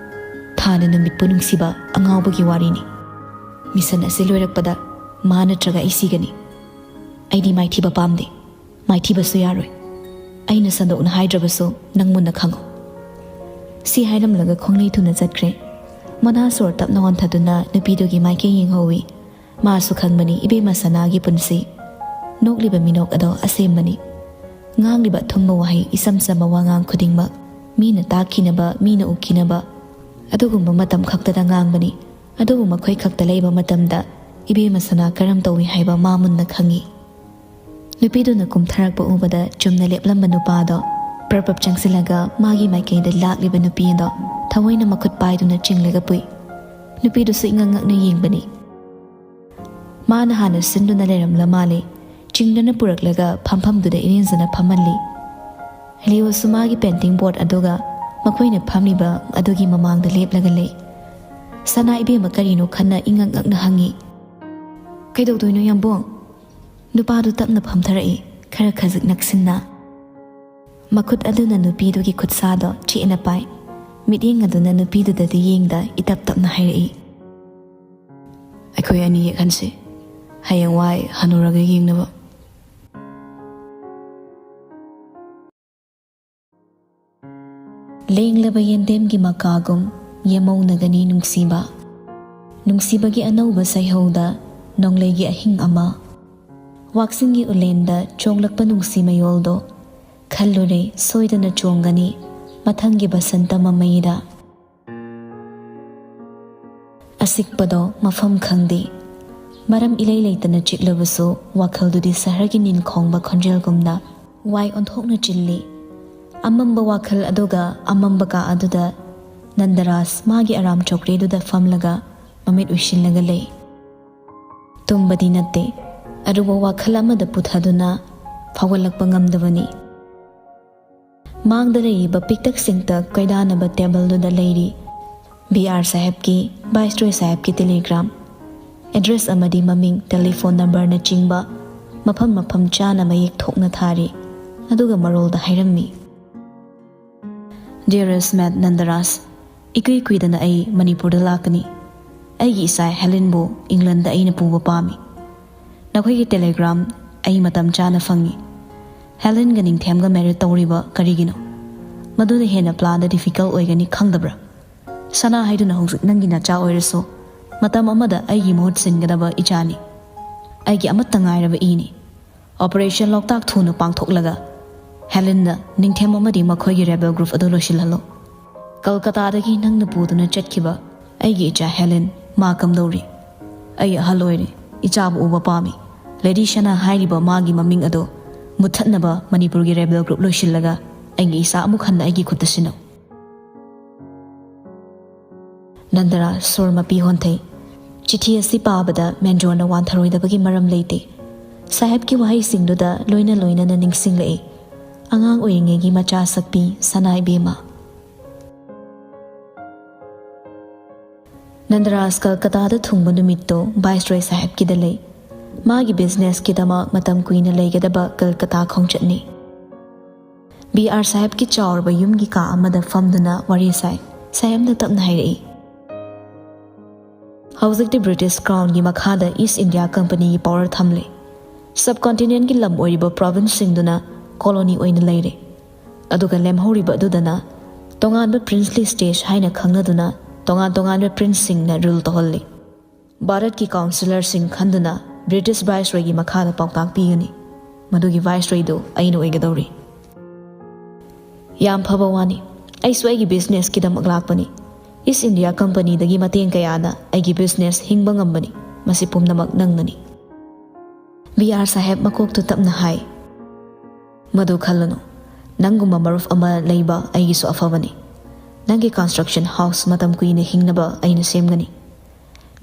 ꯊꯥꯅ ꯅꯨꯃꯤꯠꯄꯨ ꯅꯨꯡꯁꯤꯕ ꯑꯉꯥꯎꯕꯒꯤ ꯋꯥꯔꯤꯅꯤ꯫ ꯃꯤꯁꯟ ꯑꯁꯤ ꯂꯣꯏꯔꯛꯄꯗ ꯃꯥ ꯅꯠꯇ꯭ꯔꯒ ꯑꯩ ꯁꯤꯒꯅꯤ꯫ ꯑꯩꯗꯤ ꯃꯥꯏꯊꯤꯕ ꯄꯥꯝꯗꯦ꯫ ꯃꯥꯏꯊꯤꯕꯁꯨ ꯌꯥꯔꯣꯏ꯫ ꯑꯩꯅ ꯁꯟꯗꯣꯛꯅ ꯍꯥꯏꯗ꯭ꯔꯕꯁꯨ ꯅꯪ ꯃꯨꯟꯅ ꯈꯪꯉꯨ꯫" ꯁꯤ ꯍꯥꯏꯔꯝꯂꯒ ꯈꯣꯡꯂꯩ ꯊꯨꯅ ꯆꯠꯈ꯭ꯔꯦ꯫ ꯃꯣꯅꯥ ꯁꯣꯔ ꯇꯞꯅ ꯍꯣꯟꯊꯗꯨꯅ ꯅꯨꯄꯤꯗꯨꯒꯤ ꯃꯥꯏꯀꯩ ꯌꯦꯡꯍꯧꯏ꯫ ꯃꯥꯁꯨ ꯈꯪꯕꯅꯤ ꯏꯕꯦꯝꯃ ꯁꯅꯥꯒꯤ ꯄꯨꯟꯁꯤ꯫ ꯅꯣꯛꯂꯤꯕ ꯃꯤꯅꯣꯛ ꯑꯗꯣ ꯑꯁꯦꯡꯕꯅꯤ꯫ ꯉꯥꯡꯂꯤꯕ ꯑꯊꯨꯝꯕ ꯋꯥꯍꯩ, ꯏꯆꯝ ꯆꯝꯕ ꯋꯥꯉꯥꯡ ꯈꯨꯗꯤꯡꯃꯛ ꯃꯤꯅ ꯇꯥꯈꯤꯅꯕ, ꯃꯤꯅ ꯎꯈꯤꯅꯕ ꯑꯗꯨꯒꯨꯝꯕ ꯃꯇꯝ ꯈꯛꯇꯗ ꯉꯥꯡꯕꯅꯤ꯫ ꯑꯗꯨꯕꯨ ꯃꯈꯣꯏ ꯈꯛꯇ ꯂꯩꯕ ꯃꯇꯝꯗ ꯏꯕꯦꯝꯃ ꯁꯅꯥ ꯀꯔꯝ ꯇꯧꯏ ꯍꯥꯏꯕ ꯃꯥ ꯃꯨꯟꯅ ꯈꯪꯏ꯫ ꯅꯨꯄꯤꯗꯨꯅ ꯀꯨꯝꯊꯔꯛꯄ ꯎꯕꯗ ꯆꯨꯝꯅ ꯂꯦꯞꯂꯝꯕ ꯅꯨꯄꯥꯗꯣ ꯄ꯭ꯔꯞ ꯄ꯭ꯔꯞ ꯆꯪꯁꯤꯜꯂꯒ ꯃꯥꯒꯤ ꯃꯥꯏꯀꯩꯗ ꯂꯥꯛꯂꯤꯕ ꯅꯨꯄꯤ ꯑꯗꯣ ꯊꯑꯣꯏꯅ ꯃꯈꯨꯠ ꯄꯥꯏꯗꯨꯅ ꯆꯤꯡꯂꯒ ꯄꯨꯏ꯫ ꯅꯨꯄꯤꯗꯨꯁꯨ ꯏꯉꯛ ꯉꯛꯅ ꯌꯦꯡꯕꯅꯤ꯫ ꯃꯥꯅ ꯍꯥꯟꯅ ꯁꯤꯟꯗꯨꯅ ꯂꯩꯔꯝꯂ ꯃꯥꯜꯂꯦ꯫ ꯆꯤꯡꯗꯨꯅ ꯄꯨꯔꯛꯂꯒ ꯐꯝꯐꯝꯗꯨꯗ ꯏꯔꯦꯟꯖꯅ ꯐꯝꯍꯜꯂꯤ꯫ ꯂꯤꯌꯣꯁꯨ ꯃꯥꯒꯤ painting board ꯑꯗꯨꯒ ꯃꯈꯣꯏꯅ ꯐꯝꯂꯤꯕ ꯑꯗꯨꯒꯤ ꯃꯃꯥꯡꯗ ꯂꯦꯞꯂꯒ ꯂꯩ꯫ ꯁꯅꯥ ꯏꯕꯦꯝꯃ ꯀꯔꯤꯅꯣ ꯈꯟꯅ ꯏꯉꯛ ꯉꯛꯅ ꯍꯪꯉꯤ꯫ "ꯀꯩꯗꯧꯗꯣꯏꯅꯣ ꯌꯥꯝꯕꯣꯡ?" ꯅꯨꯄꯥꯗꯨ ꯇꯞꯅ ꯐꯝꯊꯔꯛꯏ, ꯈꯔ ꯈꯖꯤꯛ ꯅꯛꯁꯤꯟꯅ꯫ ꯃꯈꯨꯠ ꯑꯗꯨꯅ ꯅꯨꯄꯤꯗꯨꯒꯤ ꯈꯨꯠꯁꯥꯗꯣ ꯆꯦꯠꯅ ꯄꯥꯏ꯫ ꯃꯤꯠꯌꯦꯡ ꯑꯗꯨꯅ ꯅꯨꯄꯤꯗꯨꯗꯗꯤ ꯌꯦꯡꯗ ꯏꯇꯞ ꯇꯞꯅ ꯍꯥꯏꯔꯛꯏ, "ꯑꯩꯈꯣꯏ ꯑꯅꯤ ꯌꯦꯛꯍꯟꯁꯤ, ꯍꯌꯦꯡꯋꯥꯏ ꯍꯅꯨꯔꯒ ꯌꯦꯡꯅꯕ"꯫ ꯂꯦꯡꯂꯕ ꯌꯦꯟꯗꯦꯝꯒꯤ ꯃꯀꯥꯒꯨꯝ ꯌꯦꯃꯧꯅꯒꯅꯤ ꯅꯨꯡꯁꯤꯕ꯫ ꯅꯨꯡꯁꯤꯕꯒꯤ ꯑꯅꯧꯕ ꯁꯩꯍꯧꯗ ꯅꯣꯡꯂꯩꯒꯤ ꯑꯍꯤꯡ ꯑꯃ꯫ ꯋꯥꯛꯆꯤꯡꯒꯤ ꯎꯂꯦꯟꯗ ꯆꯣꯡꯂꯛꯄ ꯅꯨꯡꯁꯤ ꯃꯌꯣꯜꯗꯣ ꯈꯜꯂꯨꯔꯦ ꯁꯣꯏꯗꯅ ꯆꯣꯡꯒꯅꯤ ꯃꯊꯪꯒꯤ ꯕꯁꯟꯇ ꯃꯃꯩꯗ꯫ ꯑꯁꯤꯛꯄꯗꯣ ꯃꯐꯝ ꯈꯪꯗꯦ꯫ ꯃꯔꯝ ꯏꯂꯩ ꯂꯩꯇꯅ ꯆꯤꯛꯂꯕꯁꯨ ꯋꯥꯈꯜꯗꯨꯗꯤ ꯁꯍꯔꯒꯤ ꯅꯤꯟꯈꯣꯡꯕ ꯈꯣꯟꯖꯦꯜꯒꯨꯝꯅ ꯋꯥꯏ ꯑꯣꯟꯊꯣꯛꯅ ꯆꯤꯜꯂꯤ꯫ ꯑꯃꯝꯕ ꯋꯥꯈꯜ ꯑꯗꯨꯒ ꯑꯃꯝꯕ ꯀꯥ ꯑꯗꯨꯗ ꯅꯟꯗꯔꯥꯖ ꯃꯥꯒꯤ ꯑꯔꯥꯝ ꯆꯧꯀ꯭ꯔꯤꯗꯨꯗ ꯐꯝꯂꯒ ꯃꯃꯤꯠ ꯎꯏꯁꯤꯜꯂꯒ ꯂꯩ꯫ ꯇꯨꯝꯕꯗꯤ ꯅꯠꯇꯦ, ꯑꯔꯨꯕ ꯋꯥꯈꯜ ꯑꯃꯗ ꯄꯨꯊꯗꯨꯅ ꯐꯥꯎꯒꯠꯂꯛꯄ ꯉꯝꯗꯕꯅꯤ꯫ ꯃꯥꯡꯗ ꯂꯩꯔꯤꯕ ꯄꯤꯛꯇꯛ ꯆꯦꯡꯇꯛ ꯀꯣꯏꯗꯥꯅꯕ ꯇꯦꯕꯜꯗꯨꯗ ꯂꯩꯔꯤ ꯕꯤ ꯑꯥꯔ ꯁꯥꯍꯦꯕꯀꯤ, ꯚꯥꯏꯁꯔꯣꯏ ꯁꯥꯍꯦꯕꯀꯤ telegram꯫ Address ꯑꯃꯗꯤ ꯃꯃꯤꯡ, telephone numberꯅꯆꯤꯡꯕ ꯃꯐꯝ ꯃꯐꯝ ꯆꯥꯅ ꯃꯌꯦꯛ ꯊꯣꯛꯅ ꯊꯥꯔꯤ꯫ ꯑꯗꯨꯒ ꯃꯔꯣꯜꯗ ꯍꯥꯏꯔꯝꯃꯤ, "Dearest Matt ꯅꯟꯗꯔꯥꯖ, ꯏꯀꯨꯏ ꯀꯨꯏꯗꯅ ꯑꯩ ꯃꯅꯤꯄꯨꯔꯗ ꯂꯥꯛꯀꯅꯤ꯫ ꯑꯩꯒꯤ ꯏꯆꯥ ꯍꯦꯂꯦꯟꯕꯨ ꯏꯪꯂꯟꯗ ꯑꯩꯅ ꯄꯨꯕ ꯄꯥꯝꯃꯤ꯫ ꯅꯈꯣꯏꯒꯤ telegram ꯑꯩ ꯃꯇꯝ ꯆꯥꯅ ꯐꯪꯉꯤ꯫ ꯍꯦꯂꯦꯟꯒ ꯅꯤꯡꯊꯦꯝꯒ married ꯇꯧꯔꯤꯕ ꯀꯔꯤꯒꯤꯅꯣ? ꯃꯗꯨꯅ ꯍꯦꯟꯅ plan ꯗ difficult ꯑꯣꯏꯒꯅꯤ ꯈꯪꯗꯕ꯭ꯔꯥ? ꯁꯅꯥ ꯍꯥꯏꯗꯨꯅ ꯍꯧꯖꯤꯛ ꯅꯪꯒꯤ ꯅꯆꯥ ꯑꯣꯏꯔꯁꯨ ꯃꯇꯝ ꯑꯃꯗ ꯑꯩꯒꯤ ꯃꯍꯨꯠ ꯁꯤꯟꯒꯗꯕ ꯏꯆꯥꯅꯤ꯫ ꯑꯩꯒꯤ ꯑꯃꯠꯇ ꯉꯥꯏꯔꯕ ꯏꯅꯤ꯫ Operation ꯂꯣꯛꯇꯥꯛ ꯊꯨꯅ ꯄꯥꯡꯊꯣꯛꯂꯒ ꯍꯦꯂꯦꯟꯅ ꯅꯤꯡꯊꯦꯝ ꯑꯃꯗꯤ ꯃꯈꯣꯏꯒꯤ ꯔꯦꯕꯦꯜ ꯒ꯭ꯔꯨꯞ ꯑꯗꯨ ꯂꯣꯏꯁꯤꯜꯍꯜꯂꯣ꯫ ꯀꯜꯀꯇꯥꯗꯒꯤ ꯅꯪꯅ ꯄꯨꯗꯨꯅ ꯆꯠꯈꯤꯕ ꯑꯩꯒꯤ ꯏꯆꯥ ꯍꯦꯂꯦꯟ ꯃꯥ ꯀꯝꯗꯧꯔꯤ? ꯑꯩ ꯑꯍꯜ ꯑꯣꯏꯔꯦ, ꯏꯆꯥꯕꯨ ꯎꯕ ꯄꯥꯝꯃꯤ꯫ ꯂꯦꯗꯤ ꯁꯅꯥ ꯍꯥꯏꯔꯤꯕ ꯃꯥꯒꯤ ꯃꯃꯤꯡ ꯑꯗꯣ ꯃꯨꯠꯊꯠꯅꯕ ꯃꯅꯤꯄꯨꯔꯒꯤ ꯔꯦꯕꯦꯜ ꯒ꯭ꯔꯨꯞ ꯂꯣꯏꯁꯤꯜꯂꯒ ꯑꯩꯒꯤ ꯏꯆꯥ ꯑꯃꯨꯛ ꯍꯟꯅ ꯑꯩꯒꯤ ꯈꯨꯠꯇ ꯁꯤꯟꯅꯧ꯫ ꯅꯟꯗꯔꯥꯖ ꯁꯣꯔ ꯃꯄꯤ ꯍꯣꯟꯊꯩ꯫ ꯆꯤꯊꯤ ꯑꯁꯤ ꯄꯥꯕꯗ ꯃꯦꯟꯖꯣꯔꯅ ꯋꯥꯟꯊꯔꯣꯏꯗꯕꯒꯤ ꯃꯔꯝ ꯂꯩꯇꯦ꯫ ꯁꯥꯍꯦꯕꯀꯤ ꯋꯥꯍꯩꯁꯤꯡꯗꯨꯗ ꯂꯣꯏꯅ ꯂꯣꯏꯅꯅ ꯅꯤꯡꯁꯤꯡꯂꯛꯏ ꯑꯉꯥꯡ ꯑꯣꯏꯔꯤꯉꯩꯒꯤ ꯃꯆꯥ ꯁꯛꯄꯤ ꯁꯅꯥ ꯏꯕꯦꯝꯃ꯫ ꯅꯟꯗꯔꯥꯖ ꯀꯜꯀꯇꯥꯗ ꯊꯨꯡꯕ ꯅꯨꯃꯤꯠꯇꯣ ꯚꯥꯏꯁꯔꯣꯏ ꯁꯥꯍꯦꯕꯀꯤꯗ ꯂꯩ꯫ ꯃꯥꯒꯤ ꯕꯤꯖꯤꯅꯦꯁꯀꯤꯗꯃꯛ ꯃꯇꯝ ꯀꯨꯏꯅ ꯂꯩꯒꯗꯕ ꯀꯜꯀꯇꯥ ꯈꯣꯡꯆꯠꯅꯤ꯫ ꯕꯤ ꯑꯥꯔ ꯁꯥꯍꯦꯕꯀꯤ ꯆꯥꯎꯔꯕ ꯌꯨꯝꯒꯤ ꯀꯥ ꯑꯃꯗ ꯐꯝꯗꯨꯅ ꯋꯥꯔꯤ ꯁꯥꯏ꯫ ꯁꯥꯍꯦꯕꯅ ꯇꯞꯅ ꯍꯥꯏꯔꯛꯏ, ꯍꯧꯖꯤꯛꯇꯤ ꯕ꯭ꯔꯤꯇꯤꯁ ꯀ꯭ꯔꯥꯎꯟꯒꯤ ꯃꯈꯥꯗ ꯏꯁ ꯏꯟꯗꯤꯌꯥ ꯀꯝꯄꯅꯤꯒꯤ ꯄꯥꯋꯔ ꯊꯝꯂꯦ꯫ ꯁꯕ ꯀꯣꯟꯇꯤꯅꯦꯟꯒꯤ ꯂꯝ ꯑꯣꯏꯔꯤꯕ ꯄ꯭ꯔꯣꯚꯤꯟꯁꯁꯤꯡꯗꯨꯅ ꯀꯣꯂꯣꯅꯤ ꯑꯣꯏꯅ ꯂꯩꯔꯦ꯫ ꯑꯗꯨꯒ ꯂꯦꯝꯍꯧꯔꯤꯕ ꯑꯗꯨꯗꯅ ꯇꯣꯉꯥꯟꯕ ꯄ꯭ꯔꯤꯟꯁꯂꯤ ꯁ꯭ꯇꯦꯠ ꯍꯥꯏꯅ ꯈꯪꯅꯗꯨꯅ ꯇꯣꯉꯥꯟ ꯇꯣꯉꯥꯟꯕ ꯄ꯭ꯔꯤꯟꯁꯁꯤꯡꯅ ꯔꯨꯜ ꯇꯧꯍꯜꯂꯤ꯫ ꯚꯥꯔꯠꯀꯤ ꯀꯥꯎꯟꯁꯤꯂꯔꯁꯤꯡ ꯈꯟꯗꯨꯅ ꯕ꯭ꯔꯤꯇꯤꯁ ꯚꯥꯏꯁꯔꯣꯏꯒꯤ ꯃꯈꯥꯗ ꯄꯥꯎꯇꯥꯛ ꯄꯤꯒꯅꯤ꯫ ꯃꯗꯨꯒꯤ ꯚꯥꯏꯁꯔꯣꯏꯗꯨ ꯑꯩꯅ ꯑꯣꯏꯒꯗꯧꯔꯤ꯫ ꯌꯥꯝ ꯐꯕ ꯋꯥꯅꯤ꯫ ꯑꯩꯁꯨ ꯑꯩꯒꯤ ꯕꯤꯖꯤꯅꯦꯁꯀꯤꯗꯃꯛ ꯂꯥꯛꯄꯅꯤ꯫ ꯏꯁ ꯏꯟꯗꯤꯌꯥ ꯀꯝꯄꯅꯤꯗꯒꯤ ꯃꯇꯦꯡ ꯀꯌꯥꯅ ꯑꯩꯒꯤ ꯕꯤꯖꯤꯅꯦꯁ ꯍꯤꯡꯕ ꯉꯝꯕꯅꯤ꯫ ꯃꯁꯤ ꯄꯨꯝꯅꯃꯛ ꯅꯪꯅꯅꯤ꯫ ꯕꯤ ꯑꯥꯔ ꯁꯥꯍꯦꯕ ꯃꯀꯣꯛꯇꯨ ꯇꯞꯅ ꯍꯥꯏ, ꯃꯗꯨ ꯈꯜꯂꯨꯅꯨ꯫ ꯅꯪꯒꯨꯝꯕ ꯃꯔꯨꯞ ꯑꯃ ꯂꯩꯕ ꯑꯩꯒꯤꯁꯨ ꯑꯐꯕꯅꯤ꯫ ꯅꯪꯒꯤ ꯀꯟꯁꯇ꯭ꯔꯛꯁꯟ ꯍꯥꯎꯁ ꯃꯇꯝ ꯀꯨꯏꯅ ꯍꯤꯡꯅꯕ ꯑꯩꯅ ꯁꯦꯝꯒꯅꯤ꯫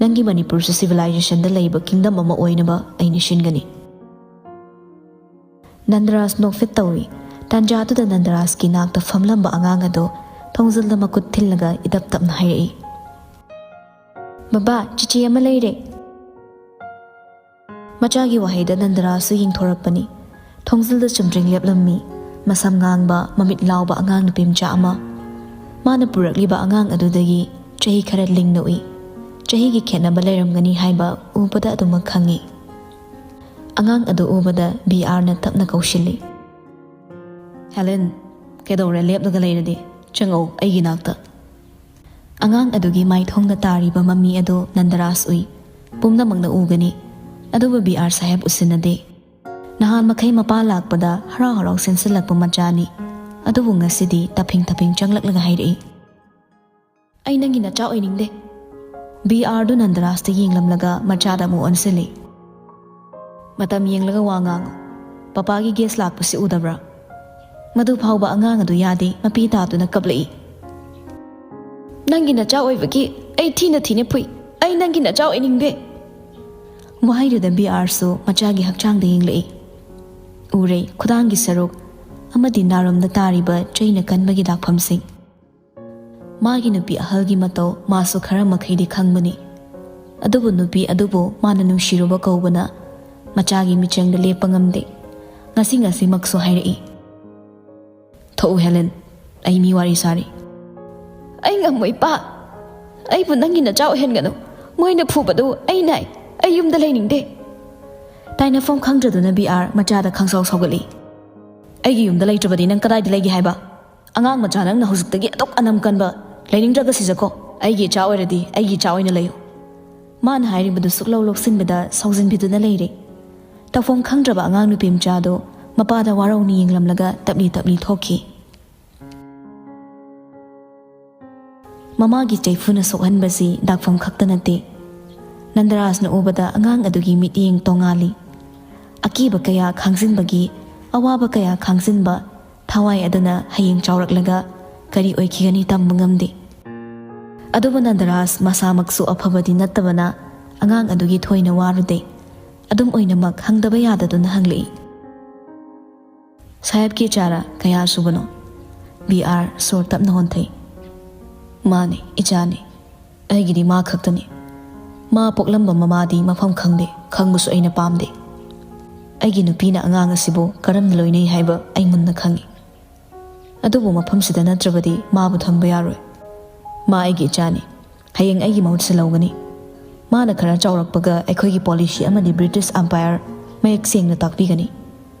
ꯅꯪꯒꯤ ꯃꯅꯤꯄꯨꯔꯁꯨ ꯁꯤꯚꯤꯂꯥꯏꯖꯦꯁꯟꯗ ꯂꯩꯕ ꯀꯤꯡꯗꯝ ꯑꯃ ꯑꯣꯏꯅꯕ ꯑꯩꯅ ꯁꯤꯟꯒꯅꯤ꯫ ꯅꯟꯗꯔꯥꯖ ꯅꯣꯛꯐꯦꯠ ꯇꯧꯏ꯫ ꯇꯥꯟꯖꯥꯗꯨꯗ ꯅꯟꯗꯔꯥꯖꯀꯤ ꯅꯥꯛꯇ ꯐꯝꯂꯝꯕ ꯑꯉꯥꯡ ꯑꯗꯨ ꯊꯣꯡꯖꯤꯜꯗ ꯃꯈꯨꯠ ꯊꯤꯜꯂꯒ ꯏꯇꯞ ꯇꯞꯅ ꯍꯥꯏꯔꯛꯏ, ꯕꯕꯥ, ꯆꯤꯆꯦ ꯑꯃ ꯂꯩꯔꯦ꯫ ꯃꯆꯥꯒꯤ ꯋꯥꯍꯩꯗ ꯅꯟꯗꯔꯥꯖꯁꯨ ꯌꯦꯡꯊꯣꯔꯛꯄꯅꯤ꯫ ꯊꯣꯡꯖꯤꯜꯗ ꯆꯨꯝꯗ꯭ꯔꯤꯡ ꯂꯦꯞꯂꯝꯃꯤ꯫ ꯃꯁꯝ ꯉꯥꯡꯕ, ꯃꯃꯤꯠ ꯂꯥꯎꯕ ꯑꯉꯥꯡ ꯅꯨꯄꯤ ꯃꯆꯥ ꯑꯃ꯫ ꯃꯥꯅ ꯄꯨꯔꯛꯂꯤꯕ ꯑꯉꯥꯡ ꯑꯗꯨꯗꯒꯤ ꯆꯍꯤ ꯈꯔ ꯂꯤꯡꯅ ꯎꯏ꯫ ꯆꯍꯤꯒꯤ ꯈꯦꯠꯅꯕ ꯂꯩꯔꯝꯒꯅꯤ ꯍꯥꯏꯕ ꯎꯕꯗ ꯑꯗꯨꯃꯛ ꯈꯪꯏ꯫ ꯑꯉꯥꯡ ꯑꯗꯨ ꯎꯕꯗ ꯕꯤ ꯑꯥꯔꯅ ꯇꯞꯅ ꯀꯧꯁꯤꯜꯂꯤ, ꯍꯦꯂꯦꯟ, ꯀꯩꯗꯧꯔꯦ ꯂꯦꯞꯂꯒ ꯂꯩꯔꯗꯤ? ꯆꯪꯉꯛꯎ ꯑꯩꯒꯤ ꯅꯥꯛꯇ꯫ ꯑꯉꯥꯡ ꯑꯗꯨꯒꯤ ꯃꯥꯏꯊꯣꯡꯗ ꯇꯥꯔꯤꯕ ꯃꯃꯤ ꯑꯗꯨ ꯅꯟꯗꯔꯥꯖ ꯎꯏ꯫ ꯄꯨꯝꯅꯃꯛꯅ ꯎꯒꯅꯤ, ꯑꯗꯨꯕꯨ ꯕꯤ ꯑꯥꯔ ꯁꯥꯍꯦꯕ ꯎꯁꯤꯟꯅꯗꯦ꯫ ꯅꯍꯥꯟ ꯃꯈꯩ ꯃꯄꯥ ꯂꯥꯛꯄꯗ ꯍꯔꯥꯎ ꯍꯔꯥꯎ ꯁꯦꯝꯖꯤꯜꯂꯛꯄ ꯃꯆꯥꯅꯤ꯫ ꯑꯗꯨꯕꯨ ꯉꯁꯤꯗꯤ ꯇꯞꯐꯤꯡ ꯇꯞꯐꯤꯡ ꯆꯪꯂꯛꯂꯒ ꯍꯥꯏꯔꯛꯏ, "ꯑꯩ ꯅꯪꯒꯤ ꯅꯆꯥ ꯑꯣꯏꯅꯤꯡꯗꯦ꯫" ꯕꯤ ꯑꯥꯔꯗꯨ ꯅꯟꯗꯔꯥꯖꯇ ꯌꯦꯡꯂꯝꯂꯒ ꯃꯆꯥꯗ ꯑꯃꯨꯛ ꯑꯣꯟꯁꯤꯜꯂꯤ꯫ "ꯃꯇꯝ ꯌꯦꯡꯂꯒ ꯋꯥ ꯉꯥꯡꯉꯨ꯫ ꯄꯄꯥꯒꯤ ꯒꯦꯁ ꯂꯥꯛꯄꯁꯤ ꯎꯗꯕ꯭ꯔꯥ?" ꯃꯗꯨ ꯐꯥꯎꯕ ꯑꯉꯥꯡ ꯑꯗꯨ ꯌꯥꯗꯦ, ꯃꯄꯤ ꯇꯥꯗꯨꯅ ꯀꯞꯂꯛꯏ꯫ "ꯅꯪꯒꯤ ꯅꯆꯥ ꯑꯣꯏꯕꯒꯤ ꯑꯩ ꯊꯤꯅ ꯊꯤꯅ ꯐꯨꯏ꯫ ꯑꯩ ꯅꯪꯒꯤ ꯅꯆꯥ ꯑꯣꯏꯅꯤꯡꯗꯦ꯫" ꯋꯥꯍꯩꯗꯨꯗ ꯕꯤ ꯑꯥꯔꯁꯨ ꯃꯆꯥꯒꯤ ꯍꯛꯆꯥꯡꯗ ꯌꯦꯡꯂꯛꯏ꯫ ꯎꯔꯦ ꯈꯨꯗꯥꯡꯒꯤ ꯁꯔꯨꯛ ꯑꯃꯗꯤ ꯅꯥꯔꯣꯝꯗ ꯇꯥꯔꯤꯕ ꯆꯩꯅ ꯀꯟꯕꯒꯤ ꯗꯥꯛꯐꯝꯁꯤꯡ꯫ ꯃꯥꯒꯤ ꯅꯨꯄꯤ ꯑꯍꯜꯒꯤ ꯃꯇꯧ ꯃꯥꯁꯨ ꯈꯔ ꯃꯈꯩꯗꯤ ꯈꯪꯕꯅꯤ꯫ ꯑꯗꯨꯕꯨ ꯅꯨꯄꯤ ꯑꯗꯨꯕꯨ ꯃꯥꯅ ꯅꯨꯡꯁꯤꯔꯨꯕ ꯀꯧꯕꯅ ꯃꯆꯥꯒꯤ ꯃꯤꯠꯆꯪꯗ ꯂꯦꯞꯄ ꯉꯝꯗꯦ꯫ ꯉꯁꯤ ꯉꯁꯤꯃꯛꯁꯨ ꯍꯥꯏꯔꯛꯏ, "ꯊꯣꯛꯎ ꯍꯦꯂꯦꯟ, ꯑꯩ ꯃꯤ ꯋꯥꯔꯤ ꯁꯥꯔꯤ꯫" "ꯑꯩ ꯉꯝꯃꯣꯏ ꯄꯥ꯫ ꯑꯩꯕꯨ ꯅꯪꯒꯤ ꯅꯆꯥ ꯑꯣꯏꯍꯟꯒꯅꯨ꯫ ꯃꯣꯏꯅ ꯐꯨꯕꯗꯨ ꯑꯩ ꯅꯥꯏ꯫ ꯑꯩ ꯌꯨꯝꯗ ꯂꯩꯅꯤꯡꯗꯦ꯫" ꯇꯥꯏꯅꯐꯝ ꯈꯪꯗ꯭ꯔꯗꯨꯅ ꯕꯤ ꯑꯥꯔ ꯃꯆꯥꯗ ꯈꯪꯁꯥꯎ ꯁꯥꯎꯒꯠꯂꯤ꯫ "ꯑꯩꯒꯤ ꯌꯨꯝꯗ ꯂꯩꯇ꯭ꯔꯕꯗꯤ ꯅꯪ ꯀꯗꯥꯏꯗ ꯂꯩꯒꯦ ꯍꯥꯏꯕ? ꯑꯉꯥꯡ ꯃꯆꯥ ꯅꯪꯅ ꯍꯧꯖꯤꯛꯇꯒꯤ ꯑꯗꯨꯛ ꯑꯅꯝ ꯀꯟꯕ, ꯂꯩꯅꯤꯡꯗ꯭ꯔꯒ ꯁꯤꯖꯈꯣ꯫ ꯑꯩꯒꯤ ꯏꯆꯥ ꯑꯣꯏꯔꯗꯤ ꯑꯩꯒꯤ ꯏꯆꯥ ꯑꯣꯏꯅ ꯂꯩꯌꯨ꯫" ꯃꯥꯅ ꯍꯥꯏꯔꯤꯕꯗꯨ ꯁꯨꯛꯂꯧ ꯂꯧꯁꯤꯟꯕꯗ ꯁꯥꯎꯖꯤꯟꯕꯤꯗꯨꯅ ꯂꯩꯔꯦ꯫ ꯇꯧꯐꯝ ꯈꯪꯗ꯭ꯔꯕ ꯑꯉꯥꯡ ꯅꯨꯄꯤ ꯃꯆꯥꯗꯨ ꯃꯄꯥꯗ ꯋꯥꯔꯧꯅ ꯌꯦꯡꯂꯝꯂꯒ ꯇꯞꯂꯤ ꯇꯞꯂꯤ ꯊꯣꯛꯈꯤ꯫ ꯃꯃꯥꯒꯤ ꯆꯩꯐꯨꯅ ꯁꯣꯛꯍꯟꯕꯁꯤ ꯗꯥꯛꯐꯝ ꯈꯛꯇ ꯅꯠꯇꯦ꯫ ꯅꯟꯗꯔꯥꯖꯅ ꯎꯕꯗ ꯑꯉꯥꯡ ꯑꯗꯨꯒꯤ ꯃꯤꯠꯌꯦꯡ ꯇꯣꯉꯥꯜꯂꯤ꯫ ꯑꯀꯤꯕ ꯀꯌꯥ ꯈꯥꯡꯖꯤꯟꯕꯒꯤ, ꯑꯋꯥꯕ ꯀꯌꯥ ꯈꯥꯡꯖꯤꯟꯕ ꯊꯋꯥꯏ ꯑꯗꯨꯅ ꯍꯌꯦꯡ ꯆꯥꯎꯔꯛꯂꯒ ꯀꯔꯤ ꯑꯣꯏꯈꯤꯒꯅꯤ ꯇꯝꯕ ꯉꯝꯗꯦ꯫ ꯑꯗꯨꯕꯨ ꯅꯟꯗꯔꯥꯖ ꯃꯁꯥꯃꯛꯁꯨ ꯑꯐꯕꯗꯤ ꯅꯠꯇꯕꯅ ꯑꯉꯥꯡ ꯑꯗꯨꯒꯤ ꯊꯣꯏꯅ ꯋꯥꯔꯨꯗꯦ꯫ ꯑꯗꯨꯝ ꯑꯣꯏꯅꯃꯛ ꯍꯪꯗꯕ ꯌꯥꯗꯗꯨꯅ ꯍꯪꯂꯛꯏ, "ꯁꯥꯍꯦꯕꯀꯤ ꯏꯆꯥꯔꯥ? ꯀꯌꯥ ꯁꯨꯕꯅꯣ?" ꯕꯤ ꯑꯥꯔ ꯁꯣꯔ ꯇꯞꯅ ꯍꯣꯟꯊꯩ꯫ "ꯃꯥꯅꯤ, ꯏꯆꯥꯅꯤ꯫ ꯑꯩꯒꯤꯗꯤ ꯃꯥ ꯈꯛꯇꯅꯤ꯫ ꯃꯥ ꯄꯣꯛꯂꯝꯕ ꯃꯃꯥꯗꯤ ꯃꯐꯝ ꯈꯪꯗꯦ, ꯈꯪꯕꯁꯨ ꯑꯩꯅ ꯄꯥꯝꯗꯦ꯫ ꯑꯩꯒꯤ ꯅꯨꯄꯤꯅ ꯑꯉꯥꯡ ꯑꯁꯤꯕꯨ ꯀꯔꯝꯅ ꯂꯣꯏꯅꯩ ꯍꯥꯏꯕ ꯑꯩ ꯃꯨꯟꯅ ꯈꯪꯏ꯫ ꯑꯗꯨꯕꯨ ꯃꯐꯝꯁꯤꯗ ꯅꯠꯇ꯭ꯔꯕꯗꯤ ꯃꯥꯕꯨ ꯊꯝꯕ ꯌꯥꯔꯣꯏ꯫ ꯃꯥ ꯑꯩꯒꯤ ꯏꯆꯥꯅꯤ꯫ ꯍꯌꯦꯡ ꯑꯩꯒꯤ ꯃꯍꯨꯠ ꯁꯤꯜꯍꯧꯒꯅꯤ꯫ ꯃꯥꯅ ꯈꯔ ꯆꯥꯎꯔꯛꯄꯒ ꯑꯩꯈꯣꯏꯒꯤ ꯄꯣꯂꯤꯁꯤ ꯑꯃꯗꯤ ꯕ꯭ꯔꯤꯇꯤꯁ ꯑꯝꯄꯥꯌꯔ ꯃꯌꯦꯛ ꯁꯦꯡꯅ ꯇꯥꯛꯄꯤꯒꯅꯤ꯫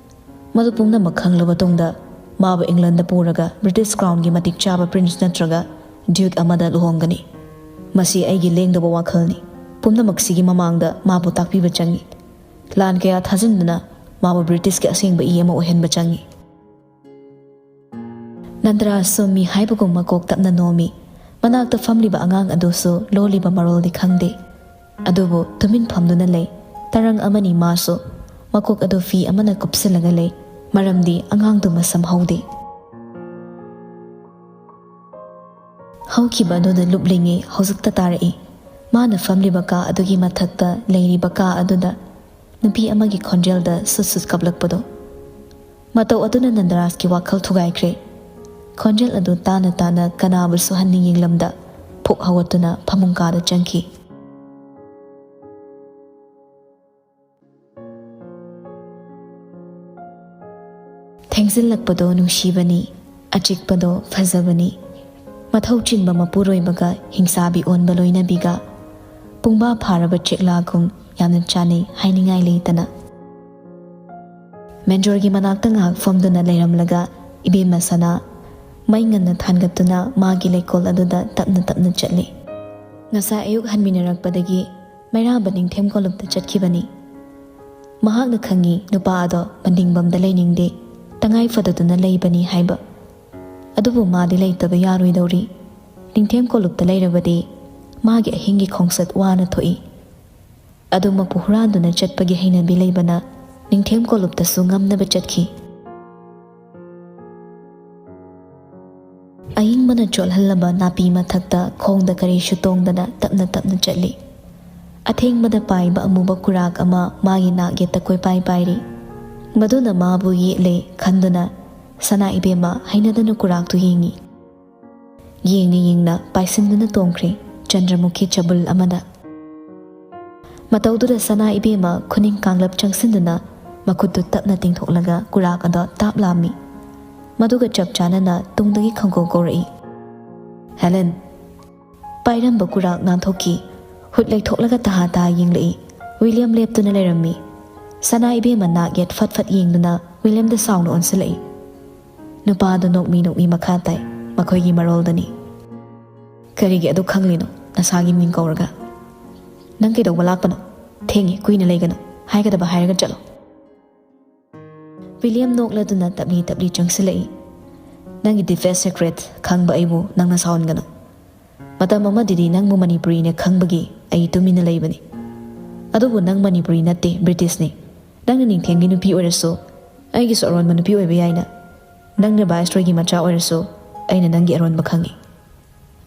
ꯃꯗꯨ ꯄꯨꯝꯅꯃꯛ ꯈꯪꯂꯕ ꯇꯨꯡꯗ ꯃꯥꯕꯨ ꯏꯪꯂꯟꯗ ꯄꯨꯔꯒ ꯕ꯭ꯔꯤꯇꯤꯁ ꯀ꯭ꯔꯥꯎꯟꯒꯤ ꯃꯇꯤꯛ ꯆꯥꯕ ꯄ꯭ꯔꯤꯟꯁ ꯅꯠꯇ꯭ꯔꯒ ꯗ꯭ꯌꯨꯛ ꯑꯃꯗ ꯂꯨꯍꯣꯡꯒꯅꯤ꯫ ꯃꯁꯤ ꯑꯩꯒꯤ ꯂꯦꯡꯗꯕ ꯋꯥꯈꯜꯅꯤ꯫ ꯄꯨꯝꯅꯃꯛꯁꯤꯒꯤ ꯃꯃꯥꯡꯗ ꯃꯥꯕꯨ ꯇꯥꯛꯄꯤꯕ ꯆꯪꯏ꯫ ꯂꯥꯟ ꯀꯌꯥ ꯊꯥꯖꯤꯟꯗꯨꯅ ꯃꯥꯕꯨ ꯕ꯭ꯔꯤꯇꯤꯁꯀꯤ ꯑꯁꯦꯡꯕ ꯏ ꯑꯃ ꯑꯣꯏꯍꯟꯕ ꯆꯪꯏ꯫ ꯅꯟꯗꯔꯥꯖꯁꯨ ꯃꯤ ꯍꯥꯏꯕꯒꯨꯝ ꯃꯀꯣꯛ ꯇꯞꯅ ꯅꯣꯝꯃꯤ꯫ ꯃꯅꯥꯛꯇ ꯐꯝꯂꯤꯕ ꯑꯉꯥꯡ ꯑꯗꯨꯁꯨ ꯂꯣꯜꯂꯤꯕ ꯃꯔꯣꯜꯗꯤ ꯈꯪꯗꯦ꯫ ꯑꯗꯨꯕꯨ ꯇꯨꯃꯤꯟ ꯐꯝꯗꯨꯅ ꯂꯩ꯫ ꯇꯔꯪ ꯑꯃꯅꯤ ꯃꯥꯁꯨ꯫ ꯃꯀꯣꯛ ꯑꯗꯨ ꯐꯤ ꯑꯃꯅ ꯀꯨꯞꯁꯤꯜꯂꯒ ꯂꯩ, ꯃꯔꯝꯗꯤ ꯑꯉꯥꯡꯗꯨ ꯃꯁꯝ ꯍꯧꯗꯦ꯫ ꯍꯧꯈꯤꯕ ꯑꯗꯨꯗ ꯂꯨꯞꯂꯤꯉꯩ ꯍꯧꯖꯤꯛꯇ ꯇꯥꯔꯛꯏ꯫ ꯃꯥꯅ ꯐꯝꯂꯤꯕ ꯀꯥ ꯑꯗꯨꯒꯤ ꯃꯊꯛꯇ ꯂꯩꯔꯤꯕ ꯀꯥ ꯑꯗꯨꯗ ꯅꯨꯄꯤ ꯑꯃꯒꯤ ꯈꯣꯟꯖꯦꯜꯗ ꯁꯨꯠ ꯁꯨꯠ ꯀꯞꯂꯛꯄꯗꯣ꯫ ꯃꯇꯧ ꯑꯗꯨꯅ ꯅꯟꯗꯔꯥꯖꯀꯤ ꯋꯥꯈꯜ ꯊꯨꯒꯥꯏꯈ꯭ꯔꯦ꯫ ꯈꯣꯟꯖꯦꯜ ꯑꯗꯨ ꯇꯥꯅ ꯇꯥꯅ ꯀꯅꯥꯕꯨꯁꯨ ꯍꯟꯅ ꯌꯦꯡꯂꯝꯗ ꯐꯨꯛ ꯍꯧꯒꯠꯇꯨꯅ ꯐꯃꯨꯡ ꯀꯥꯗ ꯆꯪꯈꯤ꯫ ꯊꯦꯡꯖꯤꯜꯂꯛꯄꯗꯣ ꯅꯨꯡꯁꯤꯕꯅꯤ, ꯑꯆꯤꯛꯄꯗꯣ ꯐꯖꯕꯅꯤ꯫ ꯃꯊꯧ ꯆꯤꯟꯕ ꯃꯄꯨꯔꯣꯏꯕꯒ ꯍꯤꯡꯁꯥꯕꯤ ꯑꯣꯟꯕ ꯂꯣꯏꯅꯕꯤꯒ ꯄꯨꯡꯕꯥ ꯐꯥꯔꯕ ꯆꯦꯛꯂꯥꯒꯨꯝ ꯌꯥꯝꯅ ꯆꯥꯅꯩ ꯍꯥꯏꯅꯤꯡꯉꯥꯏ ꯂꯩꯇꯅ꯫ ꯃꯦꯟꯖꯣꯔꯒꯤ ꯃꯅꯥꯛꯇ ꯉꯥꯏꯍꯥꯛ ꯐꯝꯗꯨꯅ ꯂꯩꯔꯝꯂꯒ ꯏꯕꯦꯝꯃ ꯁꯅꯥ ꯃꯩ ꯉꯟꯅ ꯊꯥꯟꯒꯠꯇꯨꯅ ꯃꯥꯒꯤ ꯂꯩꯀꯣꯜ ꯑꯗꯨꯗ ꯇꯞꯅ ꯇꯞꯅ ꯆꯠꯂꯤ꯫ ꯉꯁꯥꯏ ꯑꯌꯨꯛ ꯍꯟꯃꯤꯟꯅꯔꯛꯄꯗꯒꯤ ꯃꯩꯔꯥꯕ ꯅꯤꯡꯊꯦꯝ ꯀꯣꯂꯨꯞꯇ ꯆꯠꯈꯤꯕꯅꯤ꯫ ꯃꯍꯥꯛꯅ ꯈꯪꯏ ꯅꯨꯄꯥ ꯑꯗꯣ ꯃꯅꯤꯡꯕꯝꯗ ꯂꯩꯅꯤꯡꯗꯦ, ꯇꯉꯥꯏ ꯐꯗꯗꯨꯅ ꯂꯩꯕꯅꯤ ꯍꯥꯏꯕ꯫ ꯑꯗꯨꯕꯨ ꯃꯥꯗꯤ ꯂꯩꯇꯕ ꯌꯥꯔꯣꯏꯗꯧꯔꯤ꯫ ꯅꯤꯡꯊꯦꯝ ꯀꯣꯂꯨꯞꯇ ꯂꯩꯔꯕꯗꯤ ꯃꯥꯒꯤ ꯑꯍꯤꯡꯒꯤ ꯈꯣꯡꯆꯠ ꯋꯥꯅ ꯊꯣꯛꯏ꯫ ꯑꯗꯨꯃꯛꯄꯨ ꯍꯨꯔꯥꯟꯗꯨꯅ ꯆꯠꯄꯒꯤ ꯍꯩꯅꯕꯤ ꯂꯩꯕꯅ ꯅꯤꯡꯊꯦꯝ ꯀꯣꯂꯨꯞꯇꯁꯨ ꯉꯝꯅꯕ ꯆꯠꯈꯤ꯫ ꯑꯏꯪꯕꯅ ꯆꯣꯠꯍꯜꯂꯕ ꯅꯥꯄꯤ ꯃꯊꯛꯇ ꯈꯣꯡꯗ ꯀꯔꯤꯁꯨ ꯇꯣꯡꯗꯅ ꯇꯞꯅ ꯇꯞꯅ ꯆꯠꯂꯤ꯫ ꯑꯊꯦꯡꯕꯗ ꯄꯥꯏꯕ ꯑꯃꯨꯕ ꯀꯨꯔꯥꯛ ꯑꯃ ꯃꯥꯒꯤ ꯅꯥꯛ ꯌꯦꯠꯇ ꯀꯣꯏꯄꯥꯏ ꯄꯥꯏꯔꯤ꯫ ꯃꯗꯨꯅ ꯃꯥꯕꯨ ꯌꯦꯠꯂꯦ ꯈꯟꯗꯨꯅ ꯁꯅꯥ ꯏꯕꯦꯝꯃ ꯍꯩꯅꯗꯅ ꯀꯨꯔꯥꯛꯇꯨ ꯌꯦꯡꯉꯤ꯫ ꯌꯦꯡꯅ ꯌꯦꯡꯅ ꯄꯥꯏꯁꯤꯟꯗꯨꯅ ꯇꯣꯡꯈ꯭ꯔꯦ ꯆꯟꯗ꯭ꯔꯃꯨꯈꯤ ꯆꯕꯨꯜ ꯑꯃꯗ꯫ ꯃꯇꯧꯗꯨꯗ ꯁꯅꯥ ꯏꯕꯦꯝꯃ ꯈꯨꯅꯤꯡ ꯀꯥꯡꯂꯞ ꯆꯪꯁꯤꯟꯗꯨꯅ ꯃꯈꯨꯠꯇꯨ ꯇꯞꯅ ꯇꯤꯡꯊꯣꯛꯂꯒ ꯀꯨꯔꯥꯛ ꯑꯗꯣ ꯇꯥꯞ ꯂꯥꯝꯃꯤ꯫ ꯃꯗꯨꯒ ꯆꯞ ꯆꯥꯅꯅ ꯇꯨꯡꯗꯒꯤ ꯈꯪꯀꯧ ꯀꯧꯔꯛꯏ, "ꯍꯦꯂꯦꯟ!" ꯄꯥꯏꯔꯝꯕ ꯀꯨꯔꯥꯛ ꯅꯥꯟꯊꯣꯛꯈꯤ꯫ ꯍꯨꯠ ꯂꯩꯊꯣꯛꯂꯒ ꯇꯍꯥ ꯇꯍꯥ ꯌꯦꯡꯂꯛꯏ꯫ ꯋꯤꯂꯤꯌꯝ ꯂꯦꯞꯇꯨꯅ ꯂꯩꯔꯝꯃꯤ꯫ ꯁꯅꯥ ꯏꯕꯦꯝꯃ ꯅꯥꯛ ꯌꯦꯠ ꯐꯠ ꯐꯠ ꯌꯦꯡꯗꯨꯅ ꯋꯤꯂꯤꯌꯝꯗ ꯁꯥꯎꯅ ꯑꯣꯟꯁꯤꯜꯂꯛꯏ꯫ ꯅꯨꯄꯥꯗꯨ ꯅꯣꯛꯃꯤ ꯅꯣꯛꯃꯤ ꯃꯈꯥ ꯇꯥꯏ, ꯃꯈꯣꯏꯒꯤ ꯃꯔꯣꯜꯗꯅꯤ꯫ "ꯀꯔꯤꯒꯤ ꯑꯗꯨ ꯈꯪꯂꯤꯅꯣ? ꯅꯁꯥꯒꯤ ꯃꯤꯡ ꯀꯧꯔꯒ꯫ ꯅꯪ ꯀꯩꯗꯧꯕ ꯂꯥꯛꯄꯅꯣ? ꯊꯦꯡꯉꯦ, ꯀꯨꯏꯅ ꯂꯩꯒꯅꯨ꯫ ꯍꯥꯏꯒꯗꯕ ꯍꯥꯏꯔꯒ ꯆꯠꯂꯣ꯫" ꯋꯤꯂꯤꯌꯝ ꯅꯣꯛꯂꯗꯨꯅ ꯇꯞꯂꯤ ꯇꯞꯂꯤ ꯆꯪꯁꯤꯜꯂꯛꯏ꯫ "ꯅꯪꯒꯤ deepest secret ꯈꯪꯕ ꯑꯩꯕꯨ ꯅꯪꯅ ꯁꯥꯎꯍꯟꯒꯅꯨ꯫ ꯃꯇꯝ ꯑꯃꯗꯗꯤ ꯅꯪꯕꯨ ꯃꯅꯤꯄꯨꯔꯤꯅ ꯈꯪꯕꯒꯤ ꯑꯩ ꯇꯨꯃꯤꯟꯅ ꯂꯩꯕꯅꯤ꯫ ꯑꯗꯨꯕꯨ ꯅꯪ ꯃꯅꯤꯄꯨꯔꯤ ꯅꯠꯇꯦ, ꯕ꯭ꯔꯤꯇꯤꯁꯅꯤ꯫ ꯅꯪꯅ ꯅꯤꯡꯊꯦꯝꯒꯤ ꯅꯨꯄꯤ ꯑꯣꯏꯔꯁꯨ, ꯑꯩꯒꯤꯁꯨ ꯑꯔꯣꯟꯕ ꯅꯨꯄꯤ ꯑꯣꯏꯕ ꯌꯥꯏꯅ꯫ ꯅꯪꯅ ꯚꯥꯏꯁꯔꯣꯏꯒꯤ ꯃꯆꯥ ꯑꯣꯏꯔꯁꯨ, ꯑꯩꯅ ꯅꯪꯒꯤ ꯑꯔꯣꯟꯕ ꯈꯪꯏ꯫"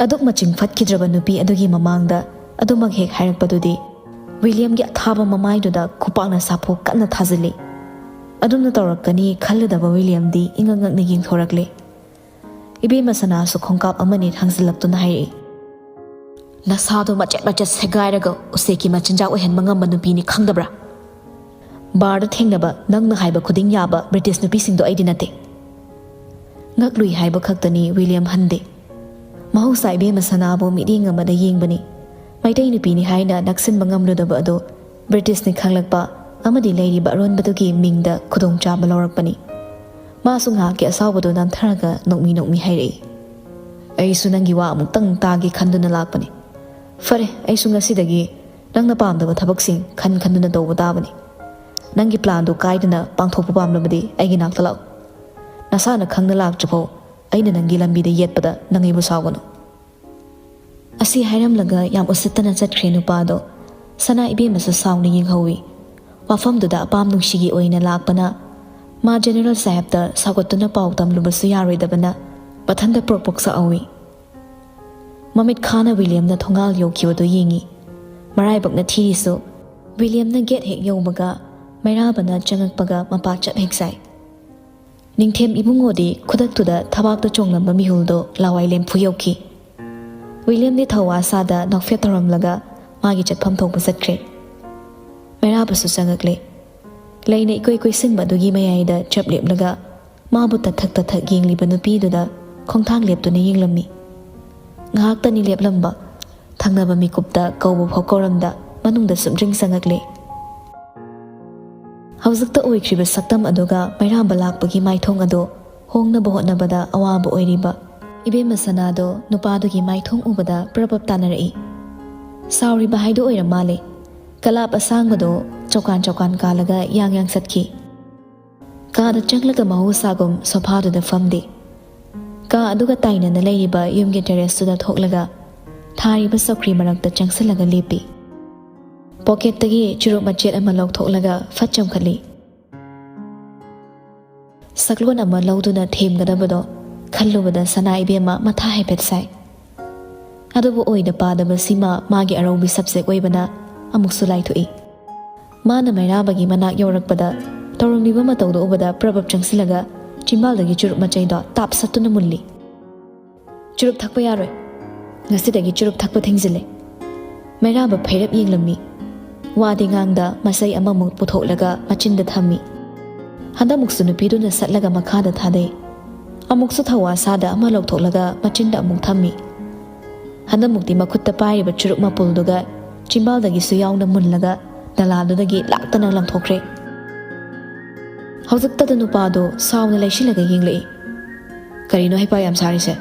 ꯑꯗꯨꯛ ꯃꯆꯤꯡ ꯐꯠꯈꯤꯗ꯭ꯔꯕ ꯅꯨꯄꯤ ꯑꯗꯨꯒꯤ ꯃꯃꯥꯡꯗ ꯑꯗꯨꯃꯛ ꯍꯦꯛ ꯍꯥꯏꯔꯛꯄꯗꯨꯗꯤ ꯋꯤꯂꯤꯌꯝꯒꯤ ꯑꯊꯥꯕ ꯃꯃꯥꯏꯗꯨꯗ ꯈꯨꯄꯥꯛꯅ ꯁꯥꯐꯨ ꯀꯟꯅ ꯊꯥꯖꯤꯜꯂꯤ꯫ ꯑꯗꯨꯝꯅ ꯇꯧꯔꯛꯀꯅꯤ ꯈꯜꯂꯨꯗꯕ ꯋꯤꯂꯤꯌꯝꯗꯤ ꯏꯉꯛ ꯉꯛꯅ ꯌꯦꯡꯊꯣꯔꯛꯂꯦ꯫ ꯏꯕꯦꯝꯃ ꯁꯅꯥꯁꯨ ꯈꯣꯡꯀꯥꯞ ꯑꯃꯅꯤ ꯊꯥꯡꯖꯤꯜꯂꯛꯇꯨꯅ ꯍꯥꯏꯔꯛꯏ, "ꯅꯁꯥꯗꯣ ꯃꯆꯦꯠ ꯃꯆꯦꯠ ꯁꯦꯒꯥꯏꯔꯒ ꯎꯆꯦꯛꯀꯤ ꯃꯆꯤꯟꯖꯥꯛ ꯑꯣꯏꯍꯟꯕ ꯉꯝꯕ ꯅꯨꯄꯤꯅꯤ, ꯈꯪꯗꯕ꯭ꯔꯥ? ꯕꯥꯔꯗ ꯊꯦꯡꯅꯕ ꯅꯪꯅ ꯍꯥꯏꯕ ꯈꯨꯗꯤꯡ ꯌꯥꯕ ꯕ꯭ꯔꯤꯇꯤꯁ ꯅꯨꯄꯤꯁꯤꯡꯗꯣ ꯑꯩꯗꯤ ꯅꯠꯇꯦ꯫" ꯉꯛꯂꯨꯏ ꯍꯥꯏꯕ ꯈꯛꯇꯅꯤ ꯋꯤꯂꯤꯌꯝ ꯍꯟꯗꯦ꯫ ꯃꯍꯧꯁꯥ ꯏꯕꯦꯝꯃ ꯁꯅꯥꯕꯨ ꯃꯤꯠꯌꯦꯡ ꯑꯃꯗ ꯌꯦꯡꯕꯅꯤ꯫ ꯃꯩꯇꯩ ꯅꯨꯄꯤꯅꯤ ꯍꯥꯏꯅ ꯅꯛꯁꯤꯟꯕ ꯉꯝꯂꯨꯗꯕ ꯑꯗꯨ ꯕ꯭ꯔꯤꯇꯤꯁꯅꯤ ꯈꯪꯂꯛꯄ ꯑꯃꯗꯤ ꯂꯩꯔꯤꯕ ꯑꯔꯣꯟꯕꯗꯨꯒꯤ ꯃꯤꯡꯗ ꯈꯨꯗꯣꯡꯆꯥꯕ ꯂꯧꯔꯛꯄꯅꯤ꯫ ꯃꯥꯁꯨ ꯉꯥꯏꯍꯥꯛꯀꯤ ꯑꯁꯥꯎꯕꯗꯨ ꯅꯝꯊꯔꯒ ꯅꯣꯛꯃꯤ ꯅꯣꯛꯃꯤ ꯍꯥꯏꯔꯛꯏ, "ꯑꯩꯁꯨ ꯅꯪꯒꯤ ꯋꯥ ꯑꯃꯨꯛꯇꯪ ꯇꯥꯒꯦ ꯈꯟꯗꯨꯅ ꯂꯥꯛꯄꯅꯤ꯫ ꯐꯔꯦ, ꯑꯩꯁꯨ ꯉꯁꯤꯗꯒꯤ ꯅꯪꯅ ꯄꯥꯝꯗꯕ ꯊꯕꯛꯁꯤꯡ ꯈꯟ ꯈꯟꯗꯨꯅ ꯇꯧꯕ ꯇꯥꯕꯅꯤ꯫ ꯅꯪꯒꯤ ꯄ꯭ꯂꯥꯟꯗꯨ ꯀꯥꯏꯗꯅ ꯄꯥꯡꯊꯣꯛꯄ ꯄꯥꯝꯂꯕꯗꯤ ꯑꯩꯒꯤ ꯅꯥꯛꯇ ꯂꯥꯛꯎ꯫ ꯅꯁꯥꯅ ꯈꯪꯅ ꯂꯥꯛꯇ꯭ꯔꯤꯐꯥꯎ ꯑꯩꯅ ꯅꯪꯒꯤ ꯂꯝꯕꯤꯗ ꯌꯦꯠꯄꯗ ꯅꯪ ꯑꯩꯕꯨ ꯁꯥꯎꯒꯅꯨ꯫" ꯑꯁꯤ ꯍꯥꯏꯔꯝꯂꯒ ꯌꯥꯝ ꯎꯁꯤꯠꯇꯅ ꯆꯠꯈ꯭ꯔꯦ ꯅꯨꯄꯥꯗꯣ꯫ ꯁꯅꯥ ꯏꯕꯦꯝꯃꯁꯨ ꯁꯥꯎꯅ ꯌꯦꯡꯍꯧꯏ꯫ ꯋꯥꯐꯝꯗꯨꯗ ꯑꯄꯥꯝ ꯅꯨꯡꯁꯤꯒꯤ ꯑꯣꯏꯅ ꯂꯥꯛꯄꯅ ꯃꯥ ꯖꯦꯅꯦꯔꯦꯜ ꯁꯥꯍꯦꯕꯇ ꯁꯥꯎꯒꯠꯇꯨꯅ ꯄꯥꯎ ꯇꯝꯂꯨꯕꯁꯨ ꯌꯥꯔꯣꯏꯗꯕꯅ ꯃꯊꯟꯇ ꯄ꯭ꯔꯣꯛ ꯄ꯭ꯔꯣꯛ ꯁꯥꯎꯏ꯫ ꯃꯃꯤꯠ ꯈꯥꯅ ꯋꯤꯂꯤꯌꯝꯅ ꯊꯣꯡꯒꯥꯜ ꯌꯧꯈꯤꯕꯗꯨ ꯌꯦꯡꯏ꯫ ꯃꯔꯥꯏꯕꯛꯅ ꯊꯤꯔꯤꯁꯨ ꯋꯤꯂꯤꯌꯝꯅ ꯒꯦꯠ ꯍꯦꯛ ꯌꯧꯕꯒ ꯃꯩꯔꯥꯕꯅ ꯆꯪꯉꯛꯄꯒ ꯃꯄꯥ ꯆꯞ ꯍꯦꯛ ꯆꯥꯏ꯫ ꯅꯤꯡꯊꯦꯝ ꯏꯕꯨꯡꯉꯣꯗꯤ ꯈꯨꯗꯛꯇꯨꯗ ꯊꯕꯥꯛꯇ ꯆꯣꯡꯂꯝꯕ ꯃꯤꯍꯨꯜꯗꯣ ꯂꯋꯥꯏ ꯂꯦꯝꯐꯨ ꯌꯧꯈꯤ꯫ ꯋꯤꯂꯤꯌꯝꯗꯤ ꯊꯧꯋꯥ ꯁꯥꯗ ꯅꯣꯛꯐꯦꯠ ꯇꯧꯔꯝꯂꯒ ꯃꯥꯒꯤ ꯆꯠꯐꯝ ꯊꯣꯛꯄ ꯆꯠꯈ꯭ꯔꯦ꯫ ꯃꯩꯔꯥꯕꯁꯨ ꯆꯪꯉꯛꯂꯦ꯫ ꯂꯩꯅ ꯏꯀꯣꯏ ꯀꯣꯏꯁꯤꯟꯕ ꯑꯗꯨꯒꯤ ꯃꯌꯥꯏꯗ ꯆꯞ ꯂꯦꯞꯂꯒ ꯃꯥꯕꯨ ꯇꯊꯛ ꯇꯊꯛ ꯌꯦꯡꯂꯤꯕ ꯅꯨꯄꯤꯗꯨꯗ ꯈꯣꯡꯊꯥꯡ ꯂꯦꯞꯇꯨꯅ ꯌꯦꯡꯂꯝꯃꯤ꯫ ꯉꯥꯏꯍꯥꯛꯇꯅꯤ ꯂꯦꯞꯂꯝꯕ, ꯊꯪꯅꯕ ꯃꯤꯀꯨꯞꯇ ꯀꯧꯕ ꯐꯥꯎ ꯀꯧꯔꯝꯗ ꯃꯅꯨꯡꯗ ꯁꯨꯝꯗ꯭ꯔꯤꯡ ꯆꯪꯉꯛꯂꯦ꯫ ꯍꯧꯖꯤꯛꯇ ꯑꯣꯏꯈ꯭ꯔꯤꯕ ꯁꯛꯇꯝ ꯑꯗꯨꯒ ꯃꯩꯔꯥꯕ ꯂꯥꯛꯄꯒꯤ ꯃꯥꯏꯊꯣꯡ ꯑꯗꯨ ꯍꯣꯡꯅꯕ ꯍꯣꯠꯅꯕꯗ ꯑꯋꯥꯕ ꯑꯣꯏꯔꯤꯕ ꯏꯕꯦꯝꯃ ꯁꯅꯥꯗꯣ ꯅꯨꯄꯥꯗꯨꯒꯤ ꯃꯥꯏꯊꯣꯡ ꯎꯕꯗ ꯄ꯭ꯔꯞ ꯄ꯭ꯔꯞ ꯇꯥꯅꯔꯛꯏ꯫ ꯁꯥꯎꯔꯤꯕ ꯍꯥꯏꯗꯨ ꯑꯣꯏꯔ ꯃꯥꯜꯂꯦ꯫ ꯀꯂꯥꯞ ꯑꯁꯥꯡꯕꯗꯣ ꯆꯣꯀꯥꯟ ꯆꯣꯀꯥꯟ ꯀꯥꯜꯂꯒ ꯌꯥꯡ ꯌꯥꯡ ꯆꯠꯈꯤ꯫ ꯀꯥꯗ ꯆꯪꯂꯒ ꯃꯍꯧꯁꯥꯒꯨꯝ ꯁꯣꯐꯥꯗꯨꯗ ꯐꯝꯗꯦ꯫ ꯀꯥ ꯑꯗꯨꯒ ꯇꯥꯏꯅꯅ ꯂꯩꯔꯤꯕ ꯌꯨꯝꯒꯤ ꯇꯦꯔꯦꯁꯇꯨꯗ ꯊꯣꯛꯂꯒ ꯊꯥꯔꯤꯕ ꯆꯧꯀ꯭ꯔꯤ ꯃꯔꯛꯇ ꯆꯪꯁꯤꯜꯂꯒ ꯂꯦꯞꯄꯤ꯫ ꯄꯣꯀꯦꯠꯇꯒꯤ ꯆꯨꯔꯨꯞ ꯃꯆꯦꯠ ꯑꯃ ꯂꯧꯊꯣꯛꯂꯒ ꯐꯠ ꯆꯝꯈꯠꯂꯤ꯫ ꯁꯛꯂꯣꯟ ꯑꯃ ꯂꯧꯗꯨꯅ ꯊꯦꯝꯒꯗꯕꯗꯣ ꯈꯜꯂꯨꯕꯗ ꯁꯅꯥ ꯏꯕꯦꯝꯃ ꯃꯊꯥ ꯍꯥꯏꯐꯦꯠ ꯁꯥꯏ꯫ ꯑꯗꯨꯕꯨ ꯑꯣꯏꯗ ꯄꯥꯗꯕꯁꯤꯃ ꯃꯥꯒꯤ ꯑꯔꯧꯕꯤ ꯁꯕꯖꯦꯛ ꯑꯣꯏꯕꯅ ꯑꯃꯨꯛꯁꯨ ꯂꯥꯏꯊꯣꯛꯏ꯫ ꯃꯥꯅ ꯃꯩꯔꯥꯕꯒꯤ ꯃꯅꯥꯛ ꯌꯧꯔꯛꯄꯗ ꯇꯧꯔꯝꯂꯤꯕ ꯃꯇꯧꯗꯨ ꯎꯕꯗ ꯄ꯭ꯔꯕꯞ ꯆꯪꯁꯤꯜꯂꯒ ꯆꯤꯝꯕꯥꯜꯗꯒꯤ ꯆꯨꯔꯨꯞ ꯃꯆꯩꯗꯣ ꯇꯥꯞ ꯁꯠꯇꯨꯅ ꯃꯨꯜꯂꯤ꯫ "ꯆꯨꯔꯨꯞ ꯊꯛꯄ ꯌꯥꯔꯣꯏ꯫ ꯉꯁꯤꯗꯒꯤ ꯆꯨꯔꯨꯞ ꯊꯛꯄ ꯊꯤꯡꯖꯤꯜꯂꯦ꯫" ꯃꯩꯔꯥꯕ ꯐꯩꯔꯞ ꯌꯦꯡꯂꯝꯃꯤ꯫ ꯋꯥꯗꯤ ꯉꯥꯡꯗ ꯃꯆꯩ ꯑꯃꯃꯨꯛ ꯄꯨꯊꯣꯛꯂꯒ ꯃꯆꯤꯟꯗ ꯊꯝꯃꯤ꯫ ꯍꯟꯗꯛꯃꯨꯛꯁꯨ ꯅꯨꯄꯤꯗꯨꯅ ꯁꯠꯂꯒ ꯃꯈꯥꯗ ꯊꯥꯗꯩ꯫ ꯑꯃꯨꯛꯁꯨ ꯊꯧꯋꯥ ꯁꯥꯗ ꯑꯃ ꯂꯧꯊꯣꯛꯂꯒ ꯃꯆꯤꯟꯗ ꯑꯃꯨꯛ ꯊꯝꯃꯤ꯫ ꯍꯟꯗꯛꯃꯨꯛꯇꯤ ꯃꯈꯨꯠꯇ ꯄꯥꯏꯔꯤꯕ ꯆꯨꯔꯨꯞ ꯃꯄꯨꯜꯗꯨꯒ ꯆꯤꯝꯕꯥꯜꯗꯒꯤꯁꯨ ꯌꯥꯎꯅ ꯃꯨꯜꯂꯒ ꯅꯂꯥꯗꯨꯗꯒꯤ ꯂꯥꯛꯇꯅ ꯂꯪꯊꯣꯛꯈ꯭ꯔꯦ꯫ ꯍꯧꯖꯤꯛꯇꯗ ꯅꯨꯄꯥꯗꯣ ꯁꯥꯎꯅ ꯂꯩꯁꯤꯜꯂꯒ ꯌꯦꯡꯂꯛꯏ꯫ "ꯀꯔꯤꯅꯣ ꯍꯩꯄꯥ ꯌꯥꯝ ꯁꯥꯔꯤꯁꯦ?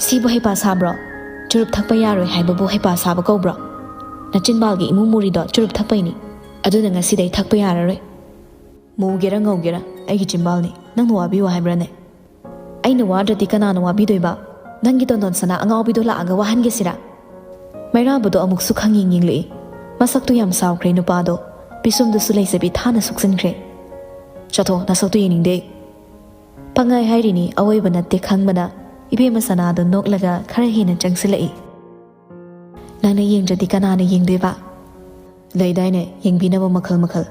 ꯁꯤꯕꯨ ꯍꯩꯄꯥ ꯁꯥꯕ꯭ꯔꯣ? ꯆꯨꯔꯨꯞ ꯊꯛꯄ ꯌꯥꯔꯣꯏ ꯍꯥꯏꯕꯕꯨ ꯍꯩꯄꯥ ꯁꯥꯕ ꯀꯧꯕ꯭ꯔꯣ? ꯅꯆꯤꯟꯕꯥꯜꯒꯤ ꯏꯃꯨ ꯃꯨꯔꯤꯗꯣ ꯆꯨꯔꯨꯞ ꯊꯛꯄꯩꯅꯤ꯫ ꯑꯗꯨꯅ ꯉꯁꯤꯗꯩ ꯊꯛꯄ ꯌꯥꯔꯔꯣꯏ꯫ ꯃꯨꯒꯦꯔꯥ ꯉꯧꯒꯦꯔꯥ ꯑꯩꯒꯤ ꯆꯤꯝꯕꯥꯜꯅꯤ, ꯅꯪꯅ ꯋꯥꯕꯤꯌꯨ ꯍꯥꯏꯕ꯭ꯔꯥꯅꯦ? ꯑꯩꯅ ꯋꯥꯗ꯭ꯔꯗꯤ ꯀꯅꯥꯅ ꯋꯥꯕꯤꯗꯣꯏꯕ? ꯅꯪꯒꯤ ꯇꯣꯟꯗꯣꯟ ꯁꯅꯥ ꯑꯉꯥꯎꯕꯤꯗꯣ ꯂꯥꯛꯑꯒ ꯋꯥꯍꯟꯒꯦꯁꯤꯔꯥ?" ꯃꯩꯔꯥꯕꯗꯣ ꯑꯃꯨꯛꯁꯨ ꯈꯪꯌꯦꯡ ꯌꯦꯡꯂꯛꯏ꯫ ꯃꯁꯛꯇꯨ ꯌꯥꯝ ꯁꯥꯎꯈ꯭ꯔꯦ ꯅꯨꯄꯥꯗꯣ꯫ ꯄꯤꯁꯨꯝꯗꯨꯁꯨ ꯂꯩꯖꯕꯤ ꯊꯥꯅ ꯁꯨꯛꯆꯤꯟꯈ꯭ꯔꯦ꯫ "ꯆꯠꯊꯣ, ꯅꯁꯛꯇꯨ ꯌꯦꯡꯅꯤꯡꯗꯦ ꯑꯩ꯫" ꯄꯪꯍꯥꯏ ꯍꯥꯏꯔꯤꯅꯤ, ꯑꯑꯣꯏꯕ ꯅꯠꯇꯦ ꯈꯪꯕꯅ ꯏꯕꯦꯝꯃ ꯁꯅꯥꯗꯣ ꯅꯣꯛꯂꯒ ꯈꯔ ꯍꯦꯟꯅ ꯆꯪꯁꯤꯜꯂꯛꯏ꯫ "ꯅꯪꯅ ꯌꯦꯡꯗ꯭ꯔꯗꯤ ꯀꯅꯥꯅ ꯌꯦꯡꯗꯣꯏꯕ? ꯂꯩꯗꯥꯏꯅꯦ ꯌꯦꯡꯕꯤꯅꯕ ꯃꯈꯜ ꯃꯈꯜ꯫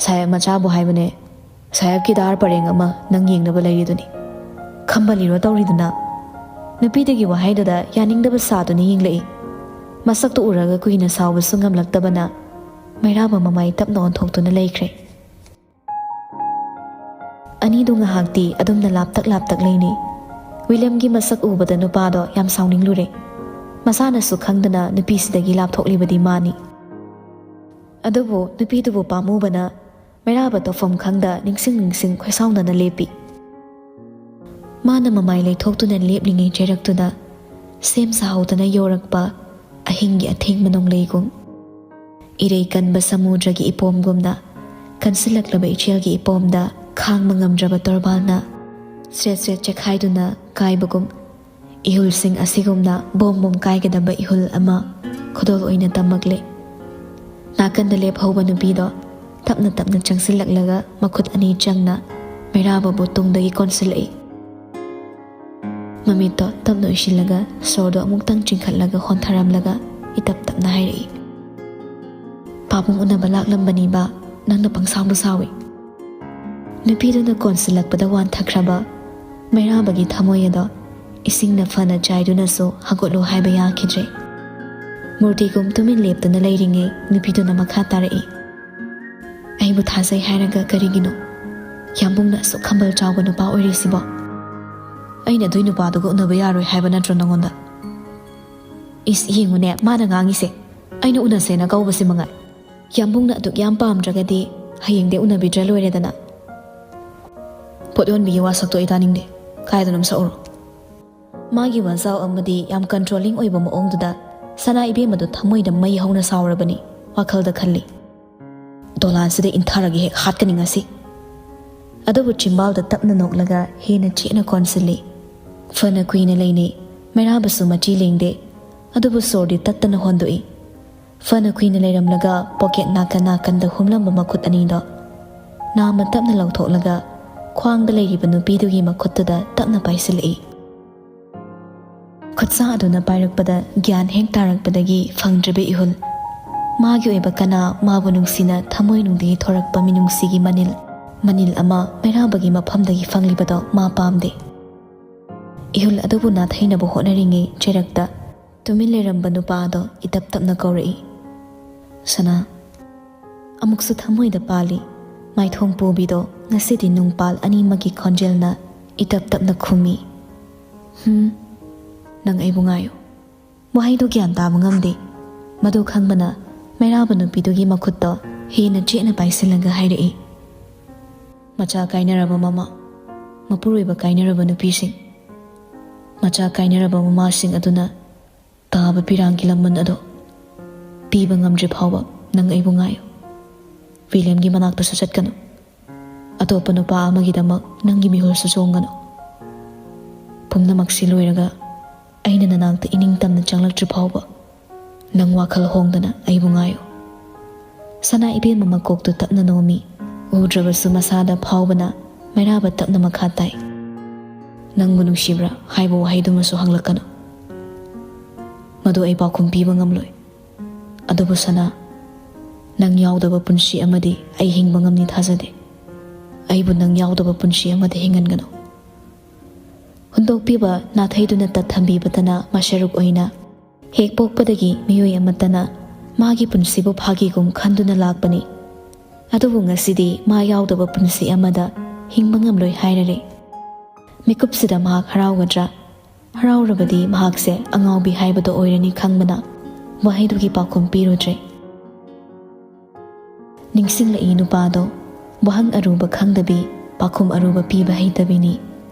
ꯁꯥꯍꯦꯕ ꯃꯆꯥꯕꯨ ꯍꯥꯏꯕꯅꯦ, ꯁꯥꯍꯦꯕꯀꯤ ꯗꯥꯔ ꯄꯔꯦꯡ ꯑꯃ ꯅꯪ ꯌꯦꯡꯅꯕ ꯂꯩꯔꯤꯗꯨꯅꯤ꯫ ꯈꯝꯕꯜꯂꯤꯔꯣ ꯇꯧꯔꯤꯗꯨꯅ? ꯅꯨꯄꯤꯗꯨꯒꯤ ꯋꯥꯍꯩꯗꯨꯗ ꯌꯥꯅꯤꯡꯗꯕ ꯁꯥꯗꯨꯅ ꯌꯦꯡꯂꯛꯏ꯫ ꯃꯁꯛꯇꯨ ꯎꯔꯒ ꯀꯨꯏꯅ ꯁꯥꯎꯕꯁꯨ ꯉꯝꯂꯛꯇꯕꯅ ꯃꯩꯔꯥꯕ ꯃꯃꯥꯏ ꯇꯞꯅ ꯑꯣꯟꯊꯣꯛꯇꯨꯅ ꯂꯩꯈ꯭ꯔꯦ꯫ ꯑꯅꯤꯗꯨ ꯉꯥꯏꯍꯥꯛꯇꯤ ꯑꯗꯨꯝꯅ ꯂꯥꯞꯇꯛ ꯂꯥꯞꯇꯛ ꯂꯩꯅꯩ꯫ ꯋꯤꯂꯤꯌꯝꯒꯤ ꯃꯁꯛ ꯎꯕꯗ ꯅꯨꯄꯥꯗꯣ ꯌꯥꯝ ꯁꯥꯎꯅꯤꯡꯂꯨꯔꯦ꯫ ꯃꯁꯥꯅꯁꯨ ꯈꯪꯗꯅ ꯅꯨꯄꯤꯁꯤꯗꯒꯤ ꯂꯥꯞꯊꯣꯛꯂꯤꯕꯗꯤ ꯃꯥꯅꯤ꯫ ꯑꯗꯨꯕꯨ ꯅꯨꯄꯤꯗꯨꯕꯨ ꯄꯥꯝꯃꯨꯕꯅ ꯃꯩꯔꯥꯕ ꯇꯧꯐꯝ ꯈꯪꯗ ꯅꯤꯡꯁꯤꯡ ꯅꯤꯡꯁꯤꯡ ꯈꯣꯏꯁꯥꯎꯅꯅ ꯂꯦꯞꯄꯤ꯫ ꯃꯥꯅ ꯃꯃꯥꯏ ꯂꯩꯊꯣꯛꯇꯨꯅ ꯂꯦꯞꯂꯤꯉꯩ ꯆꯩꯔꯛꯇꯨꯗ ꯁꯦꯝ ꯁꯥꯍꯧꯗꯅ ꯌꯧꯔꯛꯄ ꯑꯍꯤꯡꯒꯤ ꯑꯊꯦꯡꯕ ꯅꯣꯡꯂꯩꯒꯨꯝ, ꯏꯔꯩ ꯀꯟꯕ ꯁꯃꯨꯗ꯭ꯔꯒꯤ ꯏꯄꯣꯝꯒꯨꯝꯅ ꯀꯟꯁꯤꯜꯂꯛꯂꯕ ꯏꯆꯦꯜꯒꯤ ꯏꯄꯣꯝꯗ ꯈꯥꯡꯕ ꯉꯝꯗ꯭ꯔꯕ ꯇꯣꯔꯕꯥꯜꯅ ꯁ꯭ꯔꯦꯠ ꯁ꯭ꯔꯦꯠ ꯆꯦꯛꯈꯥꯏꯗꯨꯅ ꯀꯥꯏꯕꯒꯨꯝ, ꯏꯍꯨꯜꯁꯤꯡ ꯑꯁꯤꯒꯨꯝꯅ ꯕꯣꯝ ꯕꯣꯝ ꯀꯥꯏꯒꯗꯕ ꯏꯍꯨꯜ ꯑꯃ ꯈꯨꯗꯣꯜ ꯑꯣꯏꯅ ꯇꯝꯃꯛꯂꯦ꯫ ꯅꯥꯀꯟꯗ ꯂꯦꯞꯍꯧꯕ ꯅꯨꯄꯤꯗꯣ ꯇꯞꯅ ꯇꯞꯅ ꯆꯪꯁꯤꯜꯂꯛꯂꯒ ꯃꯈꯨꯠ ꯑꯅꯤ ꯆꯪꯅ ꯃꯩꯔꯥꯕꯕꯨ ꯇꯨꯡꯗꯒꯤ ꯀꯣꯟꯁꯤꯜꯂꯛꯏ꯫ ꯃꯃꯤꯠꯇꯣ ꯇꯞꯅ ꯎꯏꯁꯤꯜꯂꯒ ꯁꯣꯔꯗꯣ ꯑꯃꯨꯛꯇꯪ ꯆꯤꯡꯈꯠꯂꯒ ꯍꯣꯟꯊꯔꯝꯂꯒ ꯏꯇꯞ ꯇꯞꯅ ꯍꯥꯏꯔꯛꯏ, "ꯄꯥꯕꯨꯡ ꯎꯅꯕ ꯂꯥꯛꯂꯝꯕꯅꯤꯕ, ꯅꯪꯅ ꯄꯪꯁꯥꯎꯕ ꯁꯥꯎꯏ꯫" ꯅꯨꯄꯤꯗꯨꯅ ꯀꯣꯟꯁꯤꯜꯂꯛꯄꯗ ꯋꯥꯟꯊꯈ꯭ꯔꯕ ꯃꯩꯔꯥꯕꯒꯤ ꯊꯃꯣꯏ ꯑꯗꯣ ꯏꯁꯤꯡꯅ ꯐꯅ ꯆꯥꯏꯗꯨꯅꯁꯨ ꯍꯧꯒꯠꯂꯨ ꯍꯥꯏꯕ ꯌꯥꯈꯤꯗ꯭ꯔꯦ꯫ ꯃꯨꯔꯇꯤꯒꯨꯝ ꯇꯨꯃꯤꯟ ꯂꯦꯞꯇꯨꯅ ꯂꯩꯔꯤꯉꯩ ꯅꯨꯄꯤꯗꯨꯅ ꯃꯈꯥ ꯇꯥꯔꯛꯏ, "ꯑꯩꯕꯨ ꯊꯥꯖꯩ ꯍꯥꯏꯔꯒ ꯀꯔꯤꯒꯤꯅꯣ ꯌꯥꯝꯕꯨꯡꯅ ꯑꯁꯨꯛ ꯈꯝꯕꯜ ꯆꯥꯎꯕ ꯅꯨꯄꯥ ꯑꯣꯏꯔꯤꯁꯤꯕꯣ? ꯑꯩꯅ ꯑꯗꯨꯏ ꯅꯨꯄꯥꯗꯨꯒ ꯎꯅꯕ ꯌꯥꯔꯣꯏ ꯍꯥꯏꯕ ꯅꯠꯇ꯭ꯔꯣ ꯅꯉꯣꯟꯗ?" "ꯏꯁ, ꯌꯦꯡꯉꯨꯅꯦ, ꯃꯥꯅ ꯉꯥꯡꯉꯤꯁꯦ꯫ ꯑꯩꯅ ꯎꯅꯁꯦꯅ ꯀꯧꯕꯁꯤ ꯃꯉꯥꯏ꯫ ꯌꯥꯝꯕꯨꯡꯅ ꯑꯗꯨꯛ ꯌꯥꯝ ꯄꯥꯝꯗ꯭ꯔꯒꯗꯤ ꯍꯌꯦꯡꯗꯤ ꯎꯅꯕꯤꯗ꯭ꯔ ꯂꯣꯏꯔꯦꯗꯅ꯫" "ꯄꯣꯠ ꯌꯣꯟꯕꯤꯒꯤ ꯋꯥꯁꯛꯇꯣ ꯑꯩ ꯇꯥꯅꯤꯡꯗꯦ꯫ ꯀꯥꯏꯗꯅꯣꯝ ꯁꯛꯎꯔꯣ꯫" ꯃꯥꯒꯤ ꯋꯥꯖꯥꯎ ꯑꯃꯗꯤ ꯌꯥꯝ ꯀꯟꯇ꯭ꯔꯣꯂꯤꯡ ꯑꯣꯏꯕ ꯃꯑꯣꯡꯗꯨꯗ ꯁꯅꯥ ꯏꯕꯦꯝꯃꯗꯨ ꯊꯃꯣꯏꯗ ꯃꯩ ꯍꯧꯅ ꯁꯥꯎꯔꯕꯅꯤ꯫ ꯋꯥꯈꯜꯗ ꯈꯜꯂꯤ, "ꯗꯣꯂꯥꯟꯁꯤꯗ ꯏꯟꯊꯔꯒ ꯍꯦꯛ ꯍꯥꯠꯀꯅꯤ ꯉꯁꯤ꯫" ꯑꯗꯨꯕꯨ ꯆꯤꯝꯕꯥꯜꯗ ꯇꯞꯅ ꯅꯣꯛꯂꯒ ꯍꯦꯟꯅ ꯆꯦꯠꯅ ꯀꯣꯟꯁꯤꯜꯂꯤ꯫ ꯐꯅ ꯀꯨꯏꯅ ꯂꯩꯅꯩ꯫ ꯃꯩꯔꯥꯕꯁꯨ ꯃꯆꯤ ꯂꯦꯡꯗꯦ꯫ ꯑꯗꯨꯕꯨ ꯁꯣꯔꯗꯤ ꯇꯠꯇꯅ ꯍꯣꯟꯗꯣꯛꯏ꯫ ꯐꯅ ꯀꯨꯏꯅ ꯂꯩꯔꯝꯂꯒ ꯄꯣꯀꯦꯠ ꯅꯥꯀꯟ ꯅꯥꯀꯟꯗ ꯍꯨꯝꯂꯝꯕ ꯃꯈꯨꯠ ꯑꯅꯤꯗꯣ ꯅꯥꯝꯃ ꯇꯞꯅ ꯂꯧꯊꯣꯛꯂꯒ ꯈ꯭ꯋꯥꯡꯗ ꯂꯩꯔꯤꯕ ꯅꯨꯄꯤꯗꯨꯒꯤ ꯃꯈꯨꯠꯇꯨꯗ ꯇꯞꯅ ꯄꯥꯏꯁꯤꯜꯂꯛꯏ꯫ ꯈꯨꯠꯁꯥ ꯑꯗꯨꯅ ꯄꯥꯏꯔꯛꯄꯗ ꯒ꯭ꯌꯥꯟ ꯍꯦꯛ ꯇꯥꯔꯛꯄꯗꯒꯤ ꯐꯪꯗ꯭ꯔꯤꯕ ꯏꯍꯨꯜ, ꯃꯥꯒꯤ ꯑꯣꯏꯕ ꯀꯅꯥ ꯃꯥꯕꯨ ꯅꯨꯡꯁꯤꯅ ꯊꯃꯣꯏꯅꯨꯡꯗꯒꯤ ꯊꯣꯔꯛꯄ ꯃꯤꯅꯨꯡꯁꯤꯒꯤ ꯃꯅꯤꯜ, ꯃꯅꯤꯜ ꯑꯃ ꯃꯩꯔꯥꯕꯒꯤ ꯃꯐꯝꯗꯒꯤ ꯐꯪꯂꯤꯕꯗꯣ ꯃꯥ ꯄꯥꯝꯗꯦ꯫ ꯏꯍꯨꯜ ꯑꯗꯨꯕꯨ ꯅꯥꯊꯩꯅꯕ ꯍꯣꯠꯅꯔꯤꯉꯩ ꯆꯩꯔꯛꯇ ꯇꯨꯃꯤꯟ ꯂꯩꯔꯝꯕ ꯅꯨꯄꯥ ꯑꯗꯣ ꯏꯇꯞ ꯇꯞꯅ ꯀꯧꯔꯛꯏ, "ꯁꯅꯥ꯫" ꯑꯃꯨꯛꯁꯨ ꯊꯃꯣꯏꯗ ꯄꯥꯜꯂꯤ꯫ ꯃꯥꯏꯊꯣꯡ ꯄꯨꯕꯤꯗꯣ ꯉꯁꯤꯗꯤ ꯅꯨꯡꯄꯥꯜ ꯑꯅꯤꯃꯛꯀꯤ ꯈꯣꯟꯖꯦꯜꯅ ꯏꯇꯞ ꯇꯞꯅ ꯈꯨꯝꯃꯤ, "ꯍꯨꯝ, ꯅꯪ ꯑꯩꯕꯨ ꯉꯥꯏꯌꯨ꯫" ꯋꯥꯍꯩꯗꯨ ꯒ꯭ꯌꯥꯟ ꯇꯥꯕ ꯉꯝꯗꯦ꯫ ꯃꯗꯨ ꯈꯪꯕꯅ ꯃꯩꯔꯥꯕ ꯅꯨꯄꯤꯗꯨꯒꯤ ꯃꯈꯨꯠꯇꯣ ꯍꯦꯟꯅ ꯆꯦꯠꯅ ꯄꯥꯏꯁꯤꯜꯂꯒ ꯍꯥꯏꯔꯛꯏ, "ꯃꯆꯥ ꯀꯥꯏꯅꯔꯕ ꯃꯃꯥ, ꯃꯄꯨꯔꯣꯏꯕ ꯀꯥꯏꯅꯔꯕ ꯅꯨꯄꯤꯁꯤꯡ, ꯃꯆꯥ ꯀꯥꯏꯅꯔꯕ ꯃꯃꯥꯁꯤꯡ ꯑꯗꯨꯅ ꯇꯥꯕ ꯄꯤꯔꯥꯡꯒꯤ ꯂꯃꯟ ꯑꯗꯣ ꯄꯤꯕ ꯉꯝꯗ꯭ꯔꯤ ꯐꯥꯎꯕ ꯅꯪ ꯑꯩꯕꯨ ꯉꯥꯏꯌꯨ꯫" ꯋꯤꯂꯤꯌꯝꯒꯤ ꯃꯅꯥꯛꯇꯁꯨ ꯆꯠꯀꯅꯨ꯫ ꯑꯇꯣꯞꯄ ꯅꯨꯄꯥ ꯑꯃꯒꯤꯗꯃꯛ ꯅꯪꯒꯤ ꯃꯤꯍꯨꯜꯁꯨ ꯆꯣꯡꯒꯅꯨ꯫ ꯄꯨꯝꯅꯃꯛꯁꯤ ꯂꯣꯏꯔꯒ ꯑꯩꯅ ꯅꯅꯥꯛꯇ ꯏꯅꯤꯡ ꯇꯝꯅ ꯆꯪꯂꯛꯇ꯭ꯔꯤ ꯐꯥꯎꯕ ꯅꯪ ꯋꯥꯈꯜ ꯍꯣꯡꯗꯅ ꯑꯩꯕꯨ ꯉꯥꯏꯌꯨ꯫ ꯁꯅꯥ ꯏꯕꯦꯝꯃ ꯃꯀꯣꯛꯇꯨ ꯇꯞꯅ ꯅꯣꯝꯃꯤ꯫ ꯎꯗ꯭ꯔꯕꯁꯨ ꯃꯁꯥꯗ ꯐꯥꯎꯕꯅ ꯃꯩꯔꯥꯕ ꯇꯞꯅ ꯃꯈꯥ ꯇꯥꯏ꯫ "ꯅꯪꯕꯨ ꯅꯨꯡꯁꯤꯕ꯭ꯔꯥ?" ꯍꯥꯏꯕ ꯋꯥꯍꯩꯗꯨꯃꯁꯨ ꯍꯪꯂꯛꯀꯅꯨ꯫ ꯃꯗꯨ ꯑꯩ ꯄꯥꯎꯈꯨꯝ ꯄꯤꯕ ꯉꯝꯂꯣꯏ꯫ ꯑꯗꯨꯕꯨ ꯁꯅꯥ, ꯅꯪ ꯌꯥꯎꯗꯕ ꯄꯨꯟꯁꯤ ꯑꯃꯗꯤ ꯑꯩ ꯍꯤꯡꯕ ꯉꯝꯅꯤ ꯊꯥꯖꯗꯦ꯫ ꯑꯩꯕꯨ ꯅꯪ ꯌꯥꯎꯗꯕ ꯄꯨꯟꯁꯤ ꯑꯃꯗ ꯍꯤꯡꯍꯟꯒꯅꯨ꯫ ꯍꯨꯟꯗꯣꯛꯄꯤꯕ ꯅꯥꯊꯩꯗꯨꯅ ꯇꯠ ꯊꯝꯕꯤꯕꯇꯅ ꯃꯁꯔꯨꯛ ꯑꯣꯏꯅ ꯍꯦꯛ ꯄꯣꯛꯄꯗꯒꯤ ꯃꯤꯑꯣꯏ ꯑꯃꯠꯇꯅ ꯃꯥꯒꯤ ꯄꯨꯟꯁꯤꯕꯨ ꯐꯥꯒꯤꯒꯨꯝ ꯈꯟꯗꯨꯅ ꯂꯥꯛꯄꯅꯤ꯫ ꯑꯗꯨꯕꯨ ꯉꯁꯤꯗꯤ ꯃꯥ ꯌꯥꯎꯗꯕ ꯄꯨꯟꯁꯤ ꯑꯃꯗ ꯍꯤꯡꯕ ꯉꯝꯂꯣꯏ ꯍꯥꯏꯔꯔꯦ꯫ ꯃꯤꯀꯨꯞꯁꯤꯗ ꯃꯍꯥꯛ ꯍꯔꯥꯎꯒꯗ꯭ꯔꯥ? ꯍꯔꯥꯎꯔꯕꯗꯤ ꯃꯍꯥꯛꯁꯦ ꯑꯉꯥꯎꯕꯤ ꯍꯥꯏꯕꯗꯣ ꯑꯣꯏꯔꯅꯤ ꯈꯪꯕꯅ ꯋꯥꯍꯩꯗꯨꯒꯤ ꯄꯥꯎꯈꯨꯝ ꯄꯤꯔꯨꯗ꯭ꯔꯦ꯫ ꯅꯤꯡꯁꯤꯡꯂꯛꯏ ꯅꯨꯄꯥꯗꯣ, ꯋꯥꯍꯪ ꯑꯔꯨꯕ ꯈꯪꯗꯕꯤ, ꯄꯥꯎꯈꯨꯝ ꯑꯔꯨꯕ ꯄꯤꯕ ꯍꯩꯇꯕꯤꯅꯤ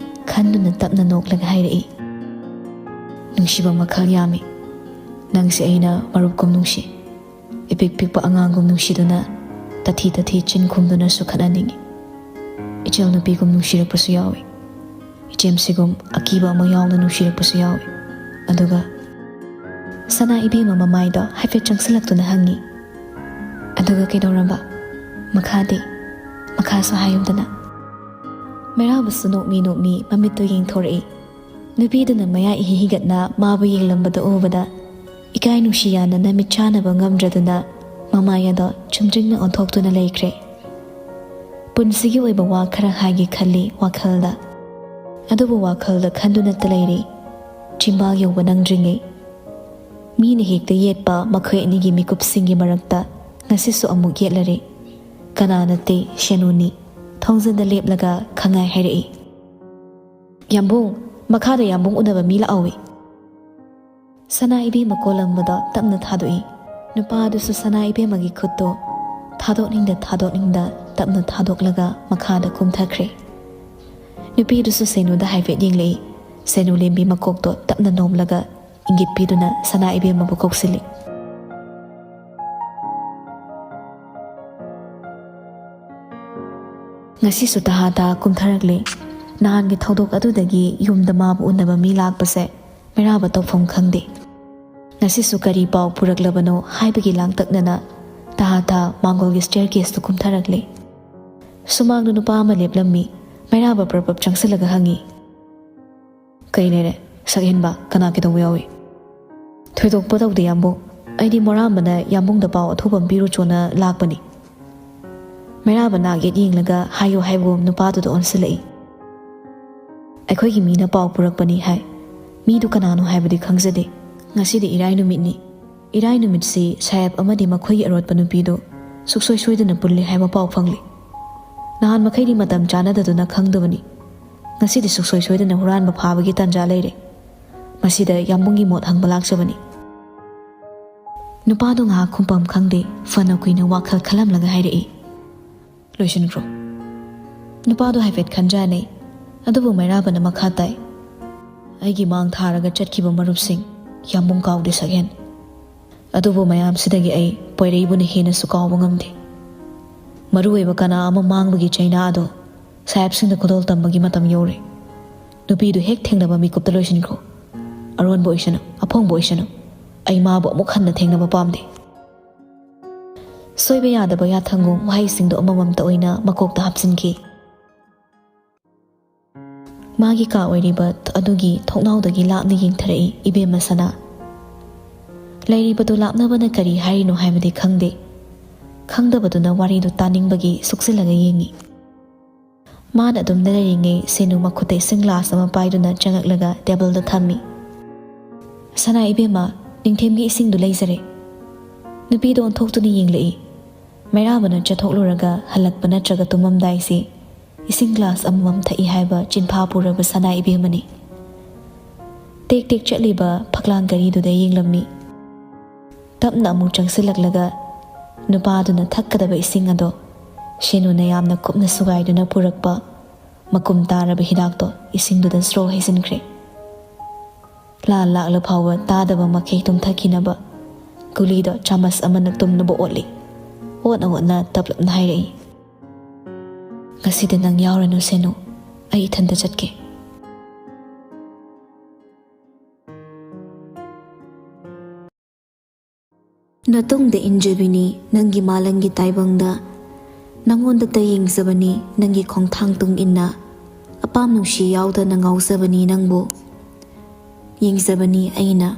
ꯈꯟꯗꯨꯅ ꯇꯞꯅ ꯅꯣꯛꯂꯒ ꯍꯥꯏꯔꯛꯏ, "ꯅꯨꯡꯁꯤꯕ ꯃꯈꯜ ꯌꯥꯝꯃꯤ꯫ ꯅꯪꯁꯦ ꯑꯩꯅ ꯃꯔꯨꯞꯀꯨꯝ ꯅꯨꯡꯁꯤ꯫ ꯏꯄꯤꯛ ꯄꯤꯛꯄ ꯑꯉꯥꯡꯒꯨꯝ ꯅꯨꯡꯁꯤꯗꯨꯅ ꯇꯊꯤ ꯇꯊꯤ ꯆꯤꯟ ꯈꯨꯝꯗꯨꯅꯁꯨ ꯈꯠꯅꯅꯤꯡꯏ꯫ ꯏꯆꯜ ꯅꯨꯄꯤꯒꯨꯝ ꯅꯨꯡꯁꯤꯔꯛꯄꯁꯨ ꯌꯥꯎꯏ꯫ ꯏꯆꯦꯝꯁꯤꯒꯨꯝ ꯑꯀꯤꯕ ꯑꯃ ꯌꯥꯎꯅ ꯅꯨꯡꯁꯤꯔꯛꯄꯁꯨ ꯌꯥꯎꯏ꯫" ꯑꯗꯨꯒ ꯁꯅꯥ ꯏꯕꯦꯝꯃ ꯃꯃꯥꯏꯗꯣ ꯍꯥꯏꯐꯦꯠ ꯆꯪꯁꯤꯜꯂꯛꯇꯨꯅ ꯍꯪꯉꯤ, "ꯑꯗꯨꯒ ꯀꯩꯗꯧꯔꯕ?" "ꯃꯈꯥꯗꯤ? ꯃꯈꯥꯁꯨ ꯍꯥꯏꯌꯨꯗꯅ?" ꯃꯩꯔꯥꯕꯁꯨ ꯅꯣꯛꯃꯤ ꯅꯣꯛꯃꯤ ꯃꯃꯤꯠꯇꯨ ꯌꯦꯡꯊꯣꯔꯛꯏ꯫ ꯅꯨꯄꯤꯗꯨꯅ ꯃꯌꯥ ꯏꯍꯤ ꯍꯤꯒꯠꯅ ꯃꯥꯕꯨ ꯌꯦꯡꯂꯝꯕꯗꯨ ꯎꯕꯗ ꯏꯀꯥꯏ ꯅꯨꯡꯁꯤ ꯌꯥꯅꯅ ꯃꯤꯠ ꯆꯥꯟꯅꯕ ꯉꯝꯗ꯭ꯔꯗꯨꯅ ꯃꯃꯥꯏ ꯑꯗꯣ ꯆꯨꯝꯗ꯭ꯔꯤꯡꯅ ꯑꯣꯟꯊꯣꯛꯇꯨꯅ ꯂꯩꯈ꯭ꯔꯦ꯫ ꯄꯨꯟꯁꯤꯒꯤ ꯑꯣꯏꯕ ꯋꯥ ꯈꯔ ꯍꯥꯏꯒꯦ ꯈꯜꯂꯤ ꯋꯥꯈꯜꯗ꯫ ꯑꯗꯨꯕꯨ ꯋꯥꯈꯜꯗ ꯈꯟꯗꯨꯅꯇ ꯂꯩꯔꯤ꯫ ꯆꯤꯝꯕꯥꯜ ꯌꯧꯕ ꯅꯪꯗ꯭ꯔꯤꯉꯩ꯫ ꯃꯤꯅ ꯍꯦꯛꯇ ꯌꯦꯠꯄ ꯃꯈꯣꯏ ꯑꯅꯤꯒꯤ ꯃꯤꯀꯨꯞꯁꯤꯡꯒꯤ ꯃꯔꯛꯇ ꯉꯁꯤꯁꯨ ꯑꯃꯨꯛ ꯌꯦꯠꯂꯔꯦ꯫ ꯀꯅꯥ ꯅꯠꯇꯦ, ꯁꯦꯅꯨꯅꯤ꯫ ꯊꯣꯡꯖꯤꯟꯗ ꯂꯦꯞꯂꯒ ꯈꯪꯉꯥꯏ ꯍꯥꯏꯔꯛꯏ, "ꯌꯥꯝꯕꯨꯡ, ꯃꯈꯥꯗ ꯌꯥꯝꯕꯨꯡ ꯎꯅꯕ ꯃꯤ ꯂꯥꯛꯍꯧꯋꯤ꯫" ꯁꯅꯥ ꯏꯕꯦꯝꯃ ꯀꯣꯜꯂꯝꯕꯗꯣ ꯇꯞꯅ ꯊꯥꯗꯣꯛꯏ꯫ ꯅꯨꯄꯥ ꯑꯗꯨꯁꯨ ꯁꯅꯥ ꯏꯕꯦꯝꯃꯒꯤ ꯈꯨꯠꯇꯣ ꯊꯥꯗꯣꯛꯅꯤꯡꯗ ꯊꯥꯗꯣꯛꯅꯤꯡꯗ ꯇꯞꯅ ꯊꯥꯗꯣꯛꯂꯒ ꯃꯈꯥꯗ ꯀꯨꯝꯊꯈ꯭ꯔꯦ꯫ ꯅꯨꯄꯤꯗꯨꯁꯨ ꯁꯦꯅꯨꯗ ꯍꯥꯏꯐꯦꯠ ꯌꯦꯡꯂꯛꯏ꯫ ꯁꯦꯅꯨ ꯂꯦꯝꯕꯤ ꯃꯀꯣꯛꯇꯣ ꯇꯞꯅ ꯅꯣꯝꯂꯒ ꯏꯪꯒꯤꯠ ꯄꯤꯗꯨꯅ ꯁꯅꯥ ꯏꯕꯦꯝꯃꯕꯨ ꯀꯧꯁꯤꯜꯂꯤ꯫ ꯉꯁꯤꯁꯨ ꯇꯍꯥ ꯇꯍꯥ ꯀꯨꯝꯊꯔꯛꯂꯦ꯫ ꯅꯍꯥꯟꯒꯤ ꯊꯧꯗꯣꯛ ꯑꯗꯨꯗꯒꯤ ꯌꯨꯝꯗ ꯃꯥꯕꯨ ꯎꯅꯕ ꯃꯤ ꯂꯥꯛꯄꯁꯦ ꯃꯩꯔꯥꯕ ꯇꯧꯐꯝ ꯈꯪꯗꯦ꯫ ꯉꯁꯤꯁꯨ ꯀꯔꯤ ꯄꯥꯎ ꯄꯨꯔꯛꯂꯕꯅꯣ ꯍꯥꯏꯕꯒꯤ ꯂꯥꯡꯇꯛꯅꯅ ꯇꯍꯥ ꯇꯍꯥ ꯃꯥꯡꯒꯣꯜꯒꯤ ꯁ꯭ꯇꯦꯌꯔ ꯀꯦꯁꯇꯨ ꯀꯨꯝꯊꯔꯛꯂꯦ꯫ ꯁꯨꯃꯥꯡꯗ ꯅꯨꯄꯥ ꯑꯃ ꯂꯦꯞꯂꯝꯃꯤ꯫ ꯃꯩꯔꯥꯕ ꯄ꯭ꯔꯞ ꯄ꯭ꯔꯞ ꯆꯪꯁꯤꯜꯂꯒ ꯍꯪꯉꯤ, "ꯀꯩ ꯂꯩꯔꯦ? ꯁꯛꯍꯦꯟꯕ, ꯀꯅꯥ ꯀꯩꯗꯧꯕ ꯌꯥꯎꯏ?" "ꯊꯣꯏꯗꯣꯛꯄ ꯇꯧꯗꯦ ꯌꯥꯝꯕꯨꯡ, ꯑꯩꯗꯤ ꯃꯣꯔꯥꯝꯕꯅ ꯌꯥꯝꯕꯨꯡꯗ ꯄꯥꯎ ꯑꯊꯨꯕ ꯑꯃ ꯄꯤꯔꯨꯆꯣꯅ ꯂꯥꯛꯄꯅꯤ꯫" ꯃꯩꯔꯥꯕ ꯅꯥꯛ ꯌꯦꯠ ꯌꯦꯡꯂꯒ ꯍꯥꯏꯌꯨ ꯍꯥꯏꯕꯒꯨꯝ ꯅꯨꯄꯥꯗꯨꯗ ꯑꯣꯟꯁꯤꯜꯂꯛꯏ꯫ "ꯑꯩꯈꯣꯏꯒꯤ ꯃꯤꯅ ꯄꯥꯎ ꯄꯨꯔꯛꯄꯅꯤ ꯍꯥꯏ꯫ ꯃꯤꯗꯨ ꯀꯅꯥꯅꯣ ꯍꯥꯏꯕꯗꯤ ꯈꯪꯖꯗꯦ꯫ ꯉꯁꯤꯗꯤ ꯏꯔꯥꯏ ꯅꯨꯃꯤꯠꯅꯤ꯫ ꯏꯔꯥꯏ ꯅꯨꯃꯤꯠꯁꯤ ꯁꯥꯍꯦꯕ ꯑꯃꯗꯤ ꯃꯈꯣꯏꯒꯤ ꯑꯔꯣꯠꯄ ꯅꯨꯄꯤꯗꯨ ꯁꯨꯛꯁꯣꯏ ꯁꯣꯏꯗꯅ ꯄꯨꯜꯂꯤ ꯍꯥꯏꯕ ꯄꯥꯎ ꯐꯪꯂꯤ꯫ ꯅꯍꯥꯟ ꯃꯈꯩꯗꯤ ꯃꯇꯝ ꯆꯥꯅꯗꯗꯨꯅ ꯈꯪꯗꯕꯅꯤ꯫ ꯉꯁꯤꯗꯤ ꯁꯨꯛꯁꯣꯏ ꯁꯣꯏꯗꯅ ꯍꯨꯔꯥꯟꯕ ꯐꯥꯕꯒꯤ ꯇꯥꯟꯖꯥ ꯂꯩꯔꯦ꯫ ꯃꯁꯤꯗ ꯌꯥꯝꯕꯨꯡꯒꯤ ꯃꯣꯠ ꯍꯪꯕ ꯂꯥꯛꯆꯕꯅꯤ꯫" ꯅꯨꯄꯥꯗꯨ ꯉꯥꯏꯍꯥꯛ ꯈꯨꯝꯐꯝ ꯈꯪꯗꯦ, ꯐꯅ ꯀꯨꯏꯅ ꯋꯥꯈꯜ ꯈꯜꯂꯝꯂꯒ ꯍꯥꯏꯔꯛꯏ, "ꯂꯣꯏꯁꯤꯟꯈ꯭ꯔꯣ꯫" ꯅꯨꯄꯥꯗꯨ ꯍꯥꯏꯐꯦꯠ ꯈꯟꯖꯥꯟꯅꯩ, ꯑꯗꯨꯕꯨ ꯃꯩꯔꯥꯕꯅ ꯃꯈꯥ ꯇꯥꯏ, "ꯑꯩꯒꯤ ꯃꯥꯡ ꯊꯥꯔꯒ ꯆꯠꯈꯤꯕ ꯃꯔꯨꯞꯁꯤꯡ ꯌꯥꯝꯕꯨꯡ ꯀꯥꯎꯗꯦ ꯁꯛꯍꯦꯟ꯫ ꯑꯗꯨꯕꯨ ꯃꯌꯥꯝꯁꯤꯗꯒꯤ ꯑꯩ ꯄꯣꯏꯔꯩꯕꯨꯅ ꯍꯦꯟꯅꯁꯨ ꯀꯥꯎꯕ ꯉꯝꯗꯦ꯫ ꯃꯔꯨꯑꯣꯏꯕ ꯀꯅꯥ ꯑꯃ ꯃꯥꯡꯕꯒꯤ ꯆꯩꯅꯥ ꯑꯗꯣ ꯁꯥꯍꯦꯕꯁꯤꯡꯗ ꯈꯨꯗꯣꯜ ꯇꯝꯕꯒꯤ ꯃꯇꯝ ꯌꯧꯔꯦ꯫ ꯅꯨꯄꯤꯗꯨ ꯍꯦꯛ ꯊꯦꯡꯅꯕ ꯃꯤꯀꯨꯞꯇ ꯂꯣꯏꯁꯤꯟꯈ꯭ꯔꯣ꯫ ꯑꯔꯣꯟꯕ ꯑꯣꯏꯁꯅꯨ, ꯑꯐꯣꯡꯕ ꯑꯣꯏꯁꯅꯨ, ꯑꯩ ꯃꯥꯕꯨ ꯑꯃꯨꯛ ꯍꯟꯅ ꯊꯦꯡꯅꯕ ꯄꯥꯝꯗꯦ꯫" ꯁꯣꯏꯕ ꯌꯥꯗꯕ ꯌꯥꯊꯪꯒꯨꯝ ꯋꯥꯍꯩꯁꯤꯡꯗꯣ ꯑꯃꯃꯝꯇ ꯑꯣꯏꯅ ꯃꯀꯣꯛꯇ ꯍꯥꯞꯆꯤꯟꯈꯤ꯫ ꯃꯥꯒꯤ ꯀꯥ ꯑꯣꯏꯔꯤꯕ ꯑꯗꯨꯒꯤ ꯊꯣꯡꯅꯥꯎꯗꯒꯤ ꯂꯥꯞꯅ ꯌꯦꯡꯊꯔꯛꯏ ꯏꯕꯦꯝꯃ ꯁꯅꯥ꯫ ꯂꯩꯔꯤꯕꯗꯨ ꯂꯥꯞꯅꯕꯅ ꯀꯔꯤ ꯍꯥꯏꯔꯤꯅꯣ ꯍꯥꯏꯕꯗꯤ ꯈꯪꯗꯦ꯫ ꯈꯪꯗꯕꯗꯨꯅ ꯋꯥꯔꯤꯗꯨ ꯇꯥꯅꯤꯡꯕꯒꯤ ꯁꯨꯛꯆꯤꯜꯂꯒ ꯌꯦꯡꯉꯤ꯫ ꯃꯥꯅ ꯑꯗꯨꯝꯅ ꯂꯩꯔꯤꯉꯩ ꯁꯦꯅꯨ ꯃꯈꯨꯠꯇ ꯏꯁꯤꯡ ꯒ꯭ꯂꯥꯁ ꯑꯃ ꯄꯥꯏꯗꯨꯅ ꯆꯪꯉꯛꯂꯒ ꯇꯦꯕꯜꯗ ꯊꯝꯃꯤ꯫ "ꯁꯅꯥ ꯏꯕꯦꯝꯃ, ꯅꯤꯡꯊꯦꯝꯒꯤ ꯏꯁꯤꯡꯗꯨ ꯂꯩꯖꯔꯦ꯫" ꯅꯨꯄꯤꯗꯨ ꯑꯣꯟꯊꯣꯛꯇꯨꯅ ꯌꯦꯡꯂꯛꯏ꯫ ꯃꯩꯔꯥꯕꯅ ꯆꯠꯊꯣꯛꯂꯨꯔꯒ ꯍꯜꯂꯛꯄ ꯅꯠꯇ꯭ꯔꯒ ꯇꯨꯝꯃꯝꯗꯥꯏꯁꯤ ꯏꯁꯤꯡ ꯒ꯭ꯂꯥꯁ ꯑꯃꯃꯝ ꯊꯛꯏ ꯍꯥꯏꯕ ꯆꯤꯟꯐꯥ ꯄꯨꯔꯕ ꯁꯅꯥ ꯏꯕꯦꯝꯃꯅꯤ꯫ ꯇꯦꯛ ꯇꯦꯛ ꯆꯠꯂꯤꯕ ꯐꯛꯂꯥꯡ ꯘꯔꯤꯗꯨꯗ ꯌꯦꯡꯂꯝꯃꯤ꯫ ꯇꯞꯅ ꯑꯃꯨꯛ ꯆꯪꯁꯤꯜꯂꯛꯂꯒ ꯅꯨꯄꯥꯗꯨꯅ ꯊꯛꯀꯗꯕ ꯏꯁꯤꯡ ꯑꯗꯣ ꯁꯦꯅꯨꯅ ꯌꯥꯝꯅ ꯀꯨꯞꯅ ꯁꯨꯒꯥꯏꯗꯨꯅ ꯄꯨꯔꯛꯄ ꯃꯀꯨꯝ ꯇꯥꯔꯕ ꯍꯤꯗꯥꯛꯇꯣ ꯏꯁꯤꯡꯗꯨꯗ ꯁ꯭ꯔꯣ ꯍꯩꯖꯤꯟꯈ꯭ꯔꯦ꯫ ꯂꯥ ꯂꯥꯛꯂ ꯐꯥꯎꯕ ꯇꯥꯗꯕ ꯃꯈꯩ ꯇꯨꯝꯊꯈꯤꯅꯕ ꯒꯨꯂꯤꯗꯣ ꯆꯥꯃꯁ ꯑꯃꯅ ꯇꯨꯝꯅꯕ ꯑꯣꯠꯂꯤ꯫ ꯑꯣꯠꯅ ꯑꯣꯠꯅ ꯇꯞꯂꯞꯅ ꯍꯥꯏꯔꯛꯏ, "ꯉꯁꯤꯗꯤ ꯅꯪ ꯌꯥꯎꯔꯅꯨ, ꯁꯦꯅꯨ꯫ ꯑꯩ ꯏꯊꯟꯇ ꯆꯠꯀꯦ꯫ ꯅꯇꯨꯡꯗ ꯏꯟꯖꯕꯤꯅꯤ ꯅꯪꯒꯤ ꯃꯥꯂꯪꯒꯤ ꯇꯥꯏꯕꯪꯗ꯫ ꯅꯪꯉꯣꯟꯗꯇ ꯌꯦꯡꯖꯕꯅꯤ ꯅꯪꯒꯤ ꯈꯣꯡꯊꯥꯡ ꯇꯨꯡ ꯏꯟꯅ꯫ ꯑꯄꯥꯝ ꯅꯨꯡꯁꯤ ꯌꯥꯎꯗꯅ ꯉꯥꯎꯖꯕꯅꯤ ꯅꯪꯕꯨ꯫ ꯌꯦꯡꯖꯕꯅꯤ ꯑꯩꯅ"꯫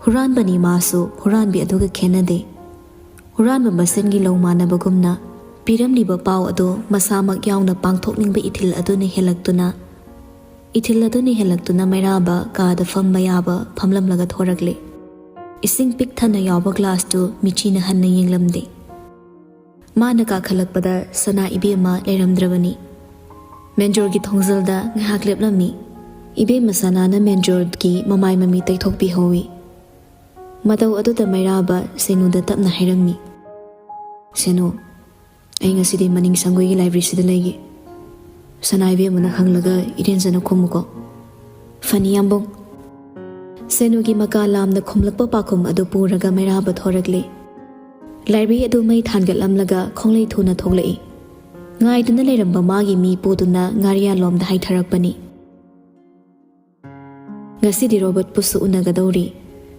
ꯍꯨꯔꯥꯟꯕꯅꯤ ꯃꯥꯁꯨ ꯍꯨꯔꯥꯟꯕꯤ ꯑꯗꯨꯒ ꯈꯦꯟꯅꯗꯦ꯫ ꯍꯨꯔꯥꯟꯕ ꯃꯁꯦꯟꯒꯤ ꯂꯧ ꯃꯥꯟꯅꯕꯒꯨꯝꯅ ꯄꯤꯔꯝꯂꯤꯕ ꯄꯥꯎ ꯑꯗꯨ ꯃꯁꯥꯃꯛ ꯌꯥꯎꯅ ꯄꯥꯡꯊꯣꯛꯅꯤꯡꯕ ꯏꯊꯤꯜ ꯑꯗꯨꯅ ꯍꯦꯜꯂꯛꯇꯨꯅ, ꯏꯊꯤꯜ ꯑꯗꯨꯅ ꯍꯦꯜꯂꯛꯇꯨꯅ ꯃꯩꯔꯥꯕ ꯀꯥꯗ ꯐꯝꯕ ꯌꯥꯕ ꯐꯝꯂꯝꯂꯒ ꯊꯣꯔꯛꯂꯦ꯫ ꯏꯁꯤꯡ ꯄꯤꯛ ꯊꯟꯅ ꯌꯥꯎꯕ ꯒ꯭ꯂꯥꯁꯇꯨ ꯃꯤꯆꯤꯅ ꯍꯟꯅ ꯌꯦꯡꯂꯝꯗꯦ꯫ ꯃꯥꯅ ꯀꯥꯈꯠꯂꯛꯄꯗ ꯁꯅꯥ ꯏꯕꯦꯝꯃ ꯂꯩꯔꯝꯗ꯭ꯔꯕꯅꯤ꯫ ꯃꯦꯟꯖꯣꯔꯒꯤ ꯊꯣꯡꯖꯜꯗ ꯉꯥꯏꯍꯥꯛ ꯂꯦꯞꯂꯝꯃꯤ꯫ ꯏꯕꯦꯝꯃ ꯁꯅꯥꯅ ꯃꯦꯟꯖꯣꯔꯒꯤ ꯃꯃꯥꯏ ꯃꯃꯤ ꯇꯩꯊꯣꯛꯄꯤꯍꯧꯏ꯫ ꯃꯇꯧ ꯑꯗꯨꯗ ꯃꯩꯔꯥꯕ ꯁꯦꯅꯨꯗ ꯇꯞꯅ ꯍꯥꯏꯔꯝꯃꯤ, "ꯁꯦꯅꯨ, ꯑꯩ ꯉꯁꯤꯗꯤ ꯃꯅꯤꯡ ꯁꯪꯒꯣꯏꯒꯤ ꯂꯥꯏꯕ꯭ꯔꯦꯔꯤꯁꯤꯗ ꯂꯩꯒꯦ꯫ ꯁꯅꯥ ꯏꯕꯦꯝꯃꯅ ꯍꯪꯂꯒ ꯏꯔꯦꯟꯖꯅ ꯈꯨꯝꯃꯨꯀꯣ꯫ ꯐꯅꯤ, ꯌꯥꯝꯕꯨꯡ"꯫ ꯁꯦꯅꯨꯒꯤ ꯃꯀꯥ ꯂꯥꯝꯅ ꯈꯨꯝꯂꯛꯄ ꯄꯥꯎꯈꯨꯝ ꯑꯗꯨ ꯄꯨꯔꯒ ꯃꯩꯔꯥꯕ ꯊꯣꯔꯛꯂꯦ꯫ ꯂꯥꯏꯕ꯭ꯔꯦꯔꯤ ꯑꯗꯨ ꯃꯩ ꯊꯥꯟꯒꯠꯂꯝꯂꯒ ꯈꯣꯡꯂꯩ ꯊꯨꯅ ꯊꯣꯛꯂꯛꯏ꯫ ꯉꯥꯏꯗꯨꯅ ꯂꯩꯔꯝꯕ ꯃꯥꯒꯤ ꯃꯤ ꯄꯨꯗꯨꯅ ꯉꯥꯔꯤꯌꯥꯟꯂꯣꯝꯗ ꯍꯥꯏꯊꯔꯛꯄꯅꯤ꯫ ꯉꯁꯤꯗꯤ ꯔꯣꯕꯔꯠꯄꯨꯁꯨ ꯎꯅꯒꯗꯧꯔꯤ꯫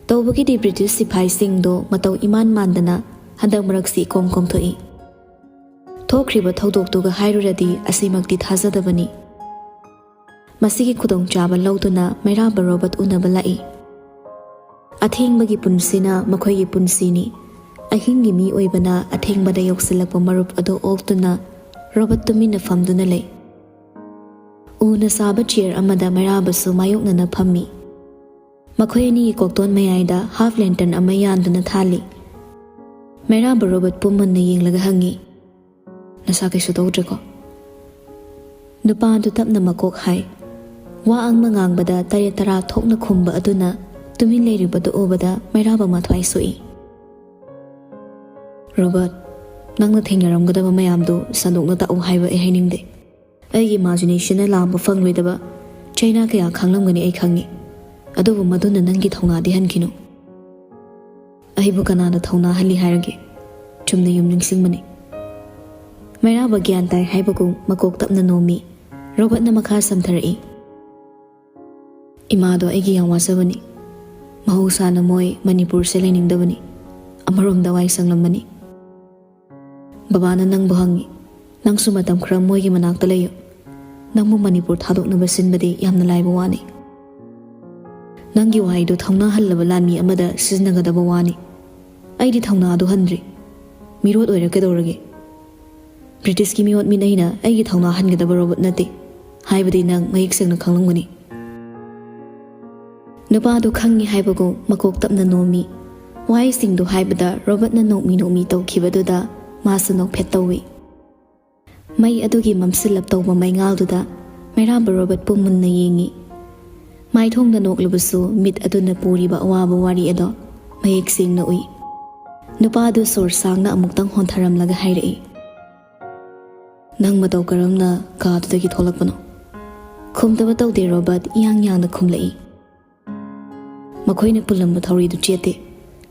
ꯇꯧꯕꯒꯤꯗꯤ ꯕ꯭ꯔꯤꯇꯤꯁ ꯁꯤꯐꯥꯏꯁꯤꯡꯗꯣ ꯃꯇꯧ ꯏꯃꯥꯟ ꯃꯥꯟꯗꯅ ꯍꯟꯗꯛ ꯃꯔꯛꯁꯤ ꯏꯀꯣꯝ ꯀꯣꯝꯊꯣꯛꯏ꯫ ꯊꯣꯛꯈ꯭ꯔꯤꯕ ꯊꯧꯗꯣꯛꯇꯨꯒ ꯍꯥꯏꯔꯨꯔꯗꯤ ꯑꯁꯤꯃꯛꯇꯤ ꯊꯥꯖꯗꯕꯅꯤ꯫ ꯃꯁꯤꯒꯤ ꯈꯨꯗꯣꯡꯆꯥꯕ ꯂꯧꯗꯨꯅ ꯃꯩꯔꯥꯕ ꯔꯣꯕꯔꯠ ꯎꯅꯕ ꯂꯥꯛꯏ꯫ ꯑꯊꯦꯡꯕꯒꯤ ꯄꯨꯟꯁꯤꯅ ꯃꯈꯣꯏꯒꯤ ꯄꯨꯟꯁꯤꯅꯤ꯫ ꯑꯍꯤꯡꯒꯤ ꯃꯤ ꯑꯣꯏꯕꯅ ꯑꯊꯦꯡꯕꯗ ꯌꯧꯁꯤꯜꯂꯛꯄ ꯃꯔꯨꯞ ꯑꯗꯨ ꯑꯣꯛꯇꯨꯅ ꯔꯣꯕꯔꯠ ꯇꯨꯃꯤꯟꯅ ꯐꯝꯗꯨꯅ ꯂꯩ꯫ ꯎꯅ ꯁꯥꯕ ꯆꯤꯌꯔ ꯑꯃꯗ ꯃꯩꯔꯥꯕꯁꯨ ꯃꯥꯌꯣꯛꯅꯅ ꯐꯝꯃꯤ꯫ ꯃꯈꯣꯏ ꯑꯅꯤꯒꯤ ꯀꯣꯛꯇꯣꯟ ꯃꯌꯥꯏꯗ ꯍꯥꯐ ꯂꯦꯟꯇꯔꯟ ꯑꯃ ꯌꯥꯟꯗꯨꯅ ꯊꯥꯜꯂꯤ꯫ ꯃꯩꯔꯥꯕ ꯔꯣꯕꯔꯠꯄꯨ ꯃꯨꯟꯅ ꯌꯦꯡꯂꯒ ꯍꯪꯉꯤ, "ꯅꯁꯥ ꯀꯩꯁꯨ ꯇꯧꯗ꯭ꯔꯦꯀꯣ?" ꯅꯨꯄꯥ ꯑꯗꯨ ꯇꯞꯅ ꯃꯀꯣꯛ ꯍꯥꯏ꯫ ꯋꯥ ꯑꯃ ꯉꯥꯡꯕꯗ ꯇꯔꯦꯠ ꯇꯔꯥ ꯊꯣꯛꯅ ꯈꯨꯝꯕ ꯑꯗꯨꯅ ꯇꯨꯃꯤꯟ ꯂꯩꯔꯤꯕꯗꯨ ꯎꯕꯗ ꯃꯩꯔꯥꯕ ꯃꯊ꯭ꯋꯥꯏ ꯁꯣꯛꯏ꯫ "ꯔꯣꯕꯔꯠ, ꯅꯪꯅ ꯊꯦꯡꯅꯔꯝꯒꯗꯕ ꯃꯌꯥꯝꯗꯨ ꯁꯟꯗꯣꯛꯅ ꯇꯥꯛꯎ ꯍꯥꯏꯕ ꯑꯩ ꯍꯥꯏꯅꯤꯡꯗꯦ꯫ ꯑꯩꯒꯤ ꯏꯃꯥꯖꯤꯅꯦꯁꯟꯅ ꯂꯥꯝꯕ ꯐꯪꯂꯣꯏꯗꯕ ꯆꯩꯅꯥ ꯀꯌꯥ ꯈꯪꯂꯝꯒꯅꯤ ꯑꯩ ꯈꯪꯏ꯫ ꯑꯗꯨꯕꯨ ꯃꯗꯨꯅ ꯅꯪꯒꯤ ꯊꯧꯅꯥꯗꯤ ꯍꯟꯈꯤꯅꯨ"꯫ "ꯑꯩꯕꯨ ꯀꯅꯥꯅ ꯊꯧꯅꯥ ꯍꯜꯂꯤ ꯍꯥꯏꯔꯒꯦ? ꯆꯨꯝꯅ ꯌꯨꯝ ꯅꯤꯡꯁꯤꯡꯕꯅꯤ"꯫ ꯃꯩꯔꯥꯕ ꯒ꯭ꯌꯥꯟ ꯇꯥꯏ ꯍꯥꯏꯕꯒꯨꯝ ꯃꯀꯣꯛ ꯇꯞꯅ ꯅꯣꯝꯃꯤ꯫ ꯔꯣꯕꯔꯠꯅ ꯃꯈꯥ ꯁꯝꯊꯔꯛꯏ꯫ "ꯏꯃꯥꯗꯣ ꯑꯩꯒꯤ ꯌꯥꯝ ꯋꯥꯖꯕꯅꯤ꯫ ꯃꯍꯧꯁꯥꯅ ꯃꯣꯏ ꯃꯅꯤꯄꯨꯔꯁꯦ ꯂꯩꯅꯤꯡꯗꯕꯅꯤ꯫ ꯑꯃꯔꯣꯝꯗ ꯋꯥꯏ ꯁꯪꯂꯝꯕꯅꯤ꯫ ꯕꯕꯥꯅ ꯅꯪꯕꯨ ꯍꯪꯉꯤ꯫ ꯅꯪꯁꯨ ꯃꯇꯝ ꯈꯔ ꯃꯣꯏꯒꯤ ꯃꯅꯥꯛꯇ ꯂꯩꯌꯨ꯫ ꯅꯪꯕꯨ ꯃꯅꯤꯄꯨꯔ ꯊꯥꯗꯣꯛꯅꯕ ꯁꯤꯟꯕꯗꯤ ꯌꯥꯝꯅ ꯂꯥꯏꯕ ꯋꯥꯅꯤ꯫ ꯅꯪꯒꯤ ꯋꯥꯍꯩꯗꯨ ꯊꯧꯅꯥ ꯍꯜꯂꯕ ꯂꯥꯟꯃꯤ ꯑꯃꯗ ꯁꯤꯖꯤꯟꯅꯒꯗꯕ ꯋꯥꯅꯤ꯫ ꯑꯩꯗꯤ ꯊꯧꯅꯥ ꯑꯗꯨ ꯍꯟꯗ꯭ꯔꯤ꯫ ꯃꯤꯔꯣꯠ ꯑꯣꯏꯔ ꯀꯩꯗꯧꯔꯒꯦ? ꯕ꯭ꯔꯤꯇꯤꯁꯀꯤ ꯃꯤꯑꯣꯠ ꯃꯤꯅꯩꯅ ꯑꯩꯒꯤ ꯊꯧꯅꯥ ꯍꯟꯒꯗꯕ ꯔꯣꯕꯣꯠ ꯅꯠꯇꯦ ꯍꯥꯏꯕꯗꯤ ꯅꯪ ꯃꯌꯦꯛ ꯁꯦꯡꯅ ꯈꯪꯂꯝꯒꯅꯤ꯫" ꯅꯨꯄꯥꯗꯨ ꯈꯪꯉꯤ ꯍꯥꯏꯕꯒꯨꯝ ꯃꯀꯣꯛ ꯇꯞꯅ ꯅꯣꯝꯃꯤ꯫ ꯋꯥꯍꯩꯁꯤꯡꯗꯨ ꯍꯥꯏꯕꯗ ꯔꯣꯕꯣꯠꯅ ꯅꯣꯛꯃꯤ ꯅꯣꯛꯃꯤ ꯇꯧꯈꯤꯕꯗꯨꯗ ꯃꯥꯁꯨ ꯅꯣꯛꯐꯦꯠ ꯇꯧꯏ꯫ ꯃꯩ ꯑꯗꯨꯒꯤ ꯃꯝꯁꯤꯜꯂꯞ ꯇꯧꯕ ꯃꯩꯉꯥꯜꯗꯨꯗ ꯃꯩꯔꯥꯕ ꯔꯣꯕꯣꯠꯄꯨ ꯃꯨꯟꯅ ꯌꯦꯡꯉꯤ꯫ ꯃꯥꯏꯊꯣꯡꯗ ꯅꯣꯛꯂꯕꯁꯨ ꯃꯤꯠ ꯑꯗꯨꯅ ꯄꯨꯔꯤꯕ ꯑꯋꯥꯕ ꯋꯥꯔꯤ ꯑꯗꯣ ꯃꯌꯦꯛ ꯁꯦꯡꯅ ꯎꯏ꯫ ꯅꯨꯄꯥꯗꯨ ꯁꯣꯔ ꯁꯥꯡꯅ ꯑꯃꯨꯛꯇꯪ ꯍꯣꯟꯊꯔꯝꯂꯒ ꯍꯥꯏꯔꯛꯏ, "ꯅꯪ ꯃꯇꯧ ꯀꯔꯝꯅ ꯀꯥꯗꯨꯗꯒꯤ ꯊꯣꯛꯂꯛꯄꯅꯣ?" ꯈꯨꯝꯗꯕ ꯇꯧꯗꯦ ꯔꯣꯕꯣꯠ ꯏꯌꯥꯡ ꯌꯥꯡꯅ ꯈꯨꯝꯂꯛꯏ꯫ "ꯃꯈꯣꯏꯅ ꯄꯨꯜꯂꯝꯕ ꯊꯧꯔꯤꯗꯨ ꯆꯦꯠꯇꯦ꯫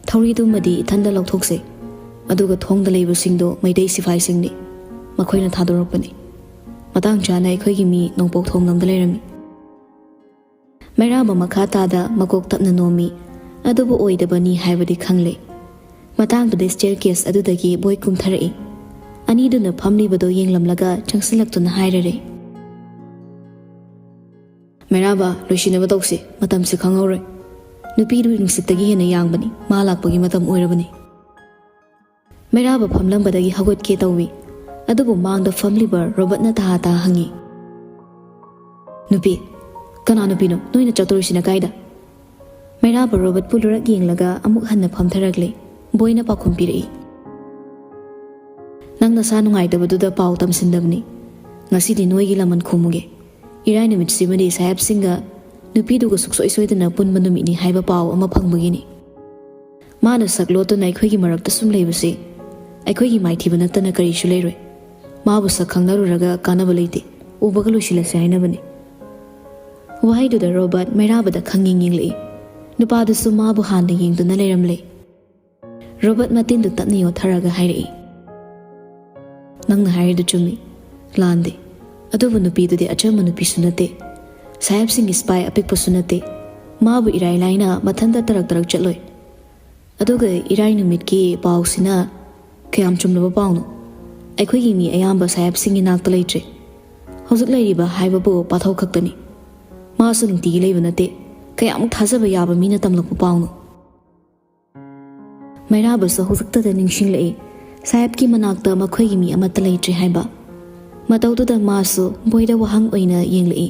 ꯊꯧꯔꯤꯗꯨꯃꯗꯤ ꯏꯊꯟꯗ ꯂꯧꯊꯣꯛꯆꯩ꯫ ꯑꯗꯨꯒ ꯊꯣꯡꯗ ꯂꯩꯕꯁꯤꯡꯗꯣ ꯃꯩꯇꯩ ꯁꯤꯐꯥꯏꯁꯤꯡꯅꯤ꯫ ꯃꯈꯣꯏꯅ ꯊꯥꯗꯣꯔꯛꯄꯅꯤ꯫ ꯃꯇꯥꯡ ꯆꯥꯅ ꯑꯩꯈꯣꯏꯒꯤ ꯃꯤ ꯅꯣꯡꯄꯣꯛ ꯊꯣꯡꯂꯣꯝꯗ ꯂꯩꯔꯝꯃꯤ꯫" ꯃꯩꯔꯥꯕ ꯃꯈꯥ ꯇꯥꯗ ꯃꯀꯣꯛ ꯇꯞꯅ ꯅꯣꯝꯃꯤ꯫ ꯑꯗꯨꯕꯨ ꯑꯣꯏꯗꯕꯅꯤ ꯍꯥꯏꯕꯗꯤ ꯈꯪꯂꯦ꯫ ꯃꯇꯥꯡꯗꯨꯗ ꯁ꯭ꯇꯦꯌꯔ ꯀꯦꯁ ꯑꯗꯨꯗꯒꯤ ꯕꯣꯏ ꯀꯨꯝꯊꯔꯛꯏ꯫ ꯑꯅꯤꯗꯨꯅ ꯐꯝꯂꯤꯕꯗꯣ ꯌꯦꯡꯂꯝꯂꯒ ꯆꯪꯁꯤꯜꯂꯛꯇꯨꯅ ꯍꯥꯏꯔꯔꯦ, "ꯃꯩꯔꯥꯕ, ꯂꯣꯏꯁꯤꯟꯅꯕ ꯇꯧꯁꯤ, ꯃꯇꯝꯁꯤ ꯈꯪꯍꯧꯔꯣꯏ꯫ ꯅꯨꯄꯤꯗꯨ ꯅꯨꯡꯁꯤꯠꯇꯒꯤ ꯍꯦꯟꯅ ꯌꯥꯡꯕꯅꯤ, ꯃꯥ ꯂꯥꯛꯄꯒꯤ ꯃꯇꯝ ꯑꯣꯏꯔꯕꯅꯤ꯫" ꯃꯩꯔꯥꯕ ꯐꯝꯂꯝꯕꯗꯒꯤ ꯍꯧꯒꯠꯀꯦ ꯇꯧꯏ꯫ ꯑꯗꯨꯕꯨ ꯃꯥꯡꯗ ꯐꯝꯂꯤꯕ ꯔꯣꯕꯣꯠꯅ ꯇꯍꯥ ꯇꯍꯥ ꯍꯪꯉꯤ, "ꯅꯨꯄꯤ, ꯀꯅꯥ ꯅꯨꯄꯤꯅꯣ? ꯅꯣꯏꯅ ꯆꯠꯇꯧꯔꯤꯁꯤꯅ ꯀꯥꯏꯗ?" ꯃꯩꯔꯥꯕ ꯔꯣꯕꯣꯠꯄꯨ ꯂꯨꯔꯛ ꯌꯦꯡꯂꯒ ꯑꯃꯨꯛ ꯍꯟꯅ ꯐꯝꯊꯔꯛꯂꯦ꯫ ꯕꯣꯏꯅ ꯄꯥꯎꯈꯨꯝ ꯄꯤꯔꯛꯏ, "ꯅꯪ ꯅꯁꯥ ꯅꯨꯡꯉꯥꯏꯇꯕꯗꯨꯗ ꯄꯥꯎ ꯇꯝꯁꯤꯟꯗꯕꯅꯤ꯫ ꯉꯁꯤꯗꯤ ꯅꯣꯏꯒꯤ ꯂꯃꯟ ꯈꯨꯝꯃꯨꯒꯦ꯫ ꯏꯔꯥꯏ ꯅꯨꯃꯤꯠꯁꯤꯃꯗꯤ ꯁꯥꯍꯦꯕꯁꯤꯡꯒ ꯅꯨꯄꯤꯗꯨꯒ ꯁꯨꯡꯁꯣꯏ ꯁꯣꯏꯗꯅ ꯄꯨꯟꯕ ꯅꯨꯃꯤꯠꯅꯤ ꯍꯥꯏꯕ ꯄꯥꯎ ꯑꯃ ꯐꯪꯕꯒꯤꯅꯤ꯫ ꯃꯥꯅ ꯁꯛ ꯂꯣꯠꯇꯨꯅ ꯑꯩꯈꯣꯏꯒꯤ ꯃꯔꯛꯇ ꯁꯨꯝ ꯂꯩꯕꯁꯤ ꯑꯩꯈꯣꯏꯒꯤ ꯃꯥꯏꯊꯤꯕ ꯅꯠꯇꯅ ꯀꯔꯤꯁꯨ ꯂꯩꯔꯣꯏ꯫ ꯃꯥꯕꯨ ꯁꯛ ꯈꯪꯅꯔꯨꯔꯒ ꯀꯥꯟꯅꯕ ꯂꯩꯇꯦ꯫ ꯎꯕꯒ ꯂꯣꯏꯁꯤꯜꯂꯁꯤ ꯍꯥꯏꯅꯕꯅꯤ꯫" ꯋꯥꯍꯩꯗꯨꯗ ꯔꯣꯕꯣꯠ ꯃꯩꯔꯥꯕꯗ ꯈꯪꯌꯦꯡ ꯌꯦꯡꯂꯛꯏ꯫ ꯅꯨꯄꯥꯗꯨꯁꯨ ꯃꯥꯕꯨ ꯍꯥꯟꯅ ꯌꯦꯡꯗꯨꯅ ꯂꯩꯔꯝꯂꯦ꯫ ꯔꯣꯕꯣꯠ ꯃꯇꯤꯟꯗꯨ ꯇꯞꯅ ꯌꯣꯠꯊꯔꯒ ꯍꯥꯏꯔꯛꯏ, "ꯅꯪꯅ ꯍꯥꯏꯔꯤꯗꯨ ꯆꯨꯝꯃꯤ, ꯂꯥꯟꯗꯦ꯫ ꯑꯗꯨꯕꯨ ꯅꯨꯄꯤꯗꯨꯗꯤ ꯑꯆꯝꯕ ꯅꯨꯄꯤꯁꯨ ꯅꯠꯇꯦ, ꯁꯥꯍꯦꯕꯁꯤꯡꯒꯤ ꯁꯤꯄꯥꯏ ꯑꯄꯤꯛꯄꯁꯨ ꯅꯠꯇꯦ꯫ ꯃꯥꯕꯨ ꯏꯔꯥꯏ ꯂꯥꯏꯅ ꯃꯊꯟꯇ ꯇꯔꯛ ꯇꯔꯛ ꯆꯠꯂꯣꯏ꯫ ꯑꯗꯨꯒ ꯏꯔꯥꯏ ꯅꯨꯃꯤꯠꯀꯤ ꯄꯥꯎꯁꯤꯅ ꯀꯌꯥꯝ ꯆꯨꯝꯂꯕ ꯄꯥꯎꯅꯣ? ꯑꯩꯈꯣꯏꯒꯤ ꯃꯤ ꯑꯌꯥꯝꯕ ꯁꯥꯍꯦꯕꯁꯤꯡꯒꯤ ꯅꯥꯛꯇ ꯂꯩꯇ꯭ꯔꯦ꯫ ꯍꯧꯖꯤꯛ ꯂꯩꯔꯤꯕ ꯍꯥꯏꯕꯕꯨ ꯄꯥꯊꯧ ꯈꯛꯇꯅꯤ꯫ ꯃꯥꯁꯨ ꯅꯨꯡꯇꯤꯒꯤ ꯂꯩꯕ ꯅꯠꯇꯦ꯫ ꯀꯌꯥꯃꯨꯛ ꯊꯥꯖꯕ ꯌꯥꯕ ꯃꯤꯅ ꯇꯝꯂꯛꯄ ꯄꯥꯎꯅꯣ?" ꯃꯩꯔꯥꯕꯁꯨ ꯍꯧꯖꯤꯛꯇꯗ ꯅꯤꯡꯁꯤꯡꯂꯛꯏ꯫ ꯁꯥꯍꯦꯕꯀꯤ ꯃꯅꯥꯛꯇ ꯃꯈꯣꯏꯒꯤ ꯃꯤ ꯑꯃꯠꯇ ꯂꯩꯇ꯭ꯔꯦ ꯍꯥꯏꯕ꯫ ꯃꯇꯧꯗꯨꯗ ꯃꯥꯁꯨ ꯕꯣꯏꯗ ꯋꯥꯍꯪ ꯑꯣꯏꯅ ꯌꯦꯡꯂꯛꯏ꯫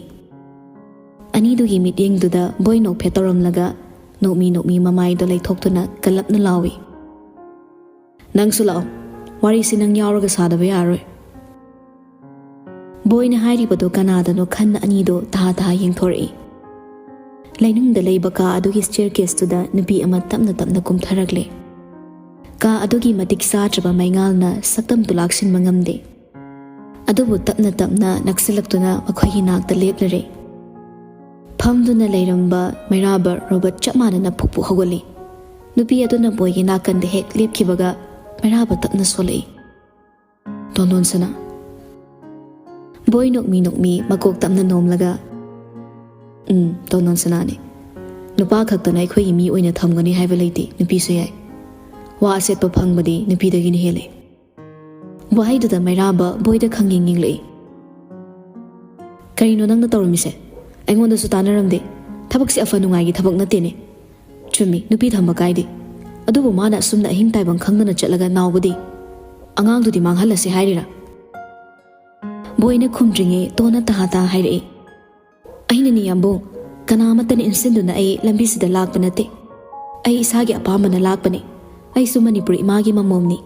ꯑꯅꯤꯗꯨꯒꯤ ꯃꯤꯠꯌꯦꯡꯗꯨꯗ ꯕꯣꯏ ꯅꯣꯛꯐꯦꯠ ꯇꯧꯔꯝꯂꯒ ꯅꯣꯛꯃꯤ ꯅꯣꯛꯃꯤ ꯃꯃꯥꯏꯗꯣ ꯂꯩꯊꯣꯛꯇꯨꯅ ꯀꯜꯂꯞꯅ ꯂꯥꯎꯏ, "ꯅꯪꯁꯨ ꯂꯥꯛꯑꯣ, ꯋꯥꯔꯤꯁꯤ ꯅꯪ ꯌꯥꯎꯔꯒ ꯁꯥꯗꯕ ꯌꯥꯔꯣꯏ꯫" ꯕꯣꯏꯅ ꯍꯥꯏꯔꯤꯕꯗꯣ ꯀꯅꯥꯗꯅꯣ ꯈꯟꯅ ꯑꯅꯤꯗꯣ ꯇꯍꯥ ꯇꯍꯥ ꯌꯦꯡꯊꯣꯔꯛꯏ꯫ ꯂꯩꯅꯨꯡꯗ ꯂꯩꯕ ꯀꯥ ꯑꯗꯨꯒꯤ ꯁ꯭ꯇꯦꯌꯔ ꯀꯦꯁꯇꯨꯗ ꯅꯨꯄꯤ ꯑꯃ ꯇꯞꯅ ꯇꯞꯅ ꯀꯨꯝꯊꯔꯛꯂꯦ꯫ ꯀꯥ ꯑꯗꯨꯒꯤ ꯃꯇꯤꯛ ꯆꯥꯗ꯭ꯔꯕ ꯃꯩꯉꯥꯜꯅ ꯁꯛꯇꯝꯗꯨ ꯂꯥꯛꯁꯤꯟꯕ ꯉꯝꯗꯦ꯫ ꯑꯗꯨꯕꯨ ꯇꯞꯅ ꯇꯞꯅ ꯅꯛꯁꯤꯜꯂꯛꯇꯨꯅ ꯃꯈꯣꯏꯒꯤ ꯅꯥꯛꯇ ꯂꯦꯞꯂꯔꯦ꯫ ꯐꯝꯗꯨꯅ ꯂꯩꯔꯝꯕ ꯃꯩꯔꯥꯕ ꯔꯣꯕꯣꯠ ꯆꯞ ꯃꯥꯟꯅꯅ ꯐꯨꯛ ꯐꯨꯛ ꯍꯧꯒꯠꯂꯤ꯫ ꯅꯨꯄꯤ ꯑꯗꯨꯅ ꯕꯣꯏꯒꯤ ꯅꯥꯀꯟꯗ ꯍꯦꯛ ꯂꯦꯞꯈꯤꯕꯒ ꯃꯩꯔꯥꯕ ꯇꯞꯅ ꯁꯣꯜꯂꯛꯏ, "ꯇꯣꯟꯗꯣꯟ ꯁꯅꯥ?" ꯕꯣꯏ ꯅꯣꯛꯃꯤ ꯅꯣꯛꯃꯤ ꯃꯀꯣꯛ ꯇꯞꯅ ꯅꯣꯝꯂꯒ, "ꯎꯝ, ꯇꯣꯟꯗꯣꯟ ꯁꯅꯥꯅꯤ꯫ ꯅꯨꯄꯥ ꯈꯛꯇꯅ ꯑꯩꯈꯣꯏꯒꯤ ꯃꯤ ꯑꯣꯏꯅ ꯊꯝꯒꯅꯤ ꯍꯥꯏꯕ ꯂꯩꯇꯦ, ꯅꯨꯄꯤꯁꯨ ꯌꯥꯏ꯫ ꯋꯥ ꯑꯆꯦꯠꯄ ꯐꯪꯕꯗꯤ ꯅꯨꯄꯤꯗꯒꯤꯅ ꯍꯦꯜꯂꯤ꯫" ꯋꯥꯍꯩꯗꯨꯗ ꯃꯩꯔꯥꯕ ꯕꯣꯏꯗ ꯈꯪꯌꯦꯡ ꯌꯦꯡꯂꯛꯏ꯫ "ꯀꯔꯤꯅꯣ ꯅꯪꯅ ꯇꯧꯔꯝꯃꯤꯁꯦ? ꯑꯩꯉꯣꯟꯗꯁꯨ ꯇꯥꯟꯅꯔꯝꯗꯦ꯫ ꯊꯕꯛꯁꯦ ꯑꯐ ꯅꯨꯡꯉꯥꯏꯒꯤ ꯊꯕꯛ ꯅꯠꯇꯦꯅꯦ꯫ ꯆꯨꯝꯃꯤ, ꯅꯨꯄꯤ ꯊꯝꯕ ꯀꯥꯏꯗꯦ꯫ ꯑꯗꯨꯕꯨ ꯃꯥꯅ ꯑꯁꯨꯝꯅ ꯑꯍꯤꯡ ꯇꯥꯏꯕꯪ ꯈꯪꯗꯅ ꯆꯠꯂꯒ ꯅꯥꯎꯕꯗꯤ? ꯑꯉꯥꯡꯗꯨꯗꯤ ꯃꯥꯡꯍꯜꯂꯁꯦ ꯍꯥꯏꯔꯤꯔꯥ?" ꯕꯣꯏꯅ ꯈꯨꯝꯗ꯭ꯔꯤꯉꯩ ꯇꯣꯟꯅ ꯇꯍꯥ ꯇꯍꯥ ꯍꯥꯏꯔꯛꯏ, "ꯑꯩꯅꯅꯤ ꯌꯥꯝꯕꯨꯡ, ꯀꯅꯥ ꯑꯃꯠꯇꯅ ꯏꯟꯁꯤꯟꯗꯨꯅ ꯑꯩ ꯂꯝꯕꯤꯁꯤꯗ ꯂꯥꯛꯄ ꯅꯠꯇꯦ꯫ ꯑꯩ ꯏꯁꯥꯒꯤ ꯑꯄꯥꯝꯕꯅ ꯂꯥꯛꯄꯅꯤ꯫ ꯑꯩꯁꯨ ꯃꯅꯤꯄꯨꯔ ꯏꯃꯥꯒꯤ ꯃꯃꯣꯝꯅꯤ꯫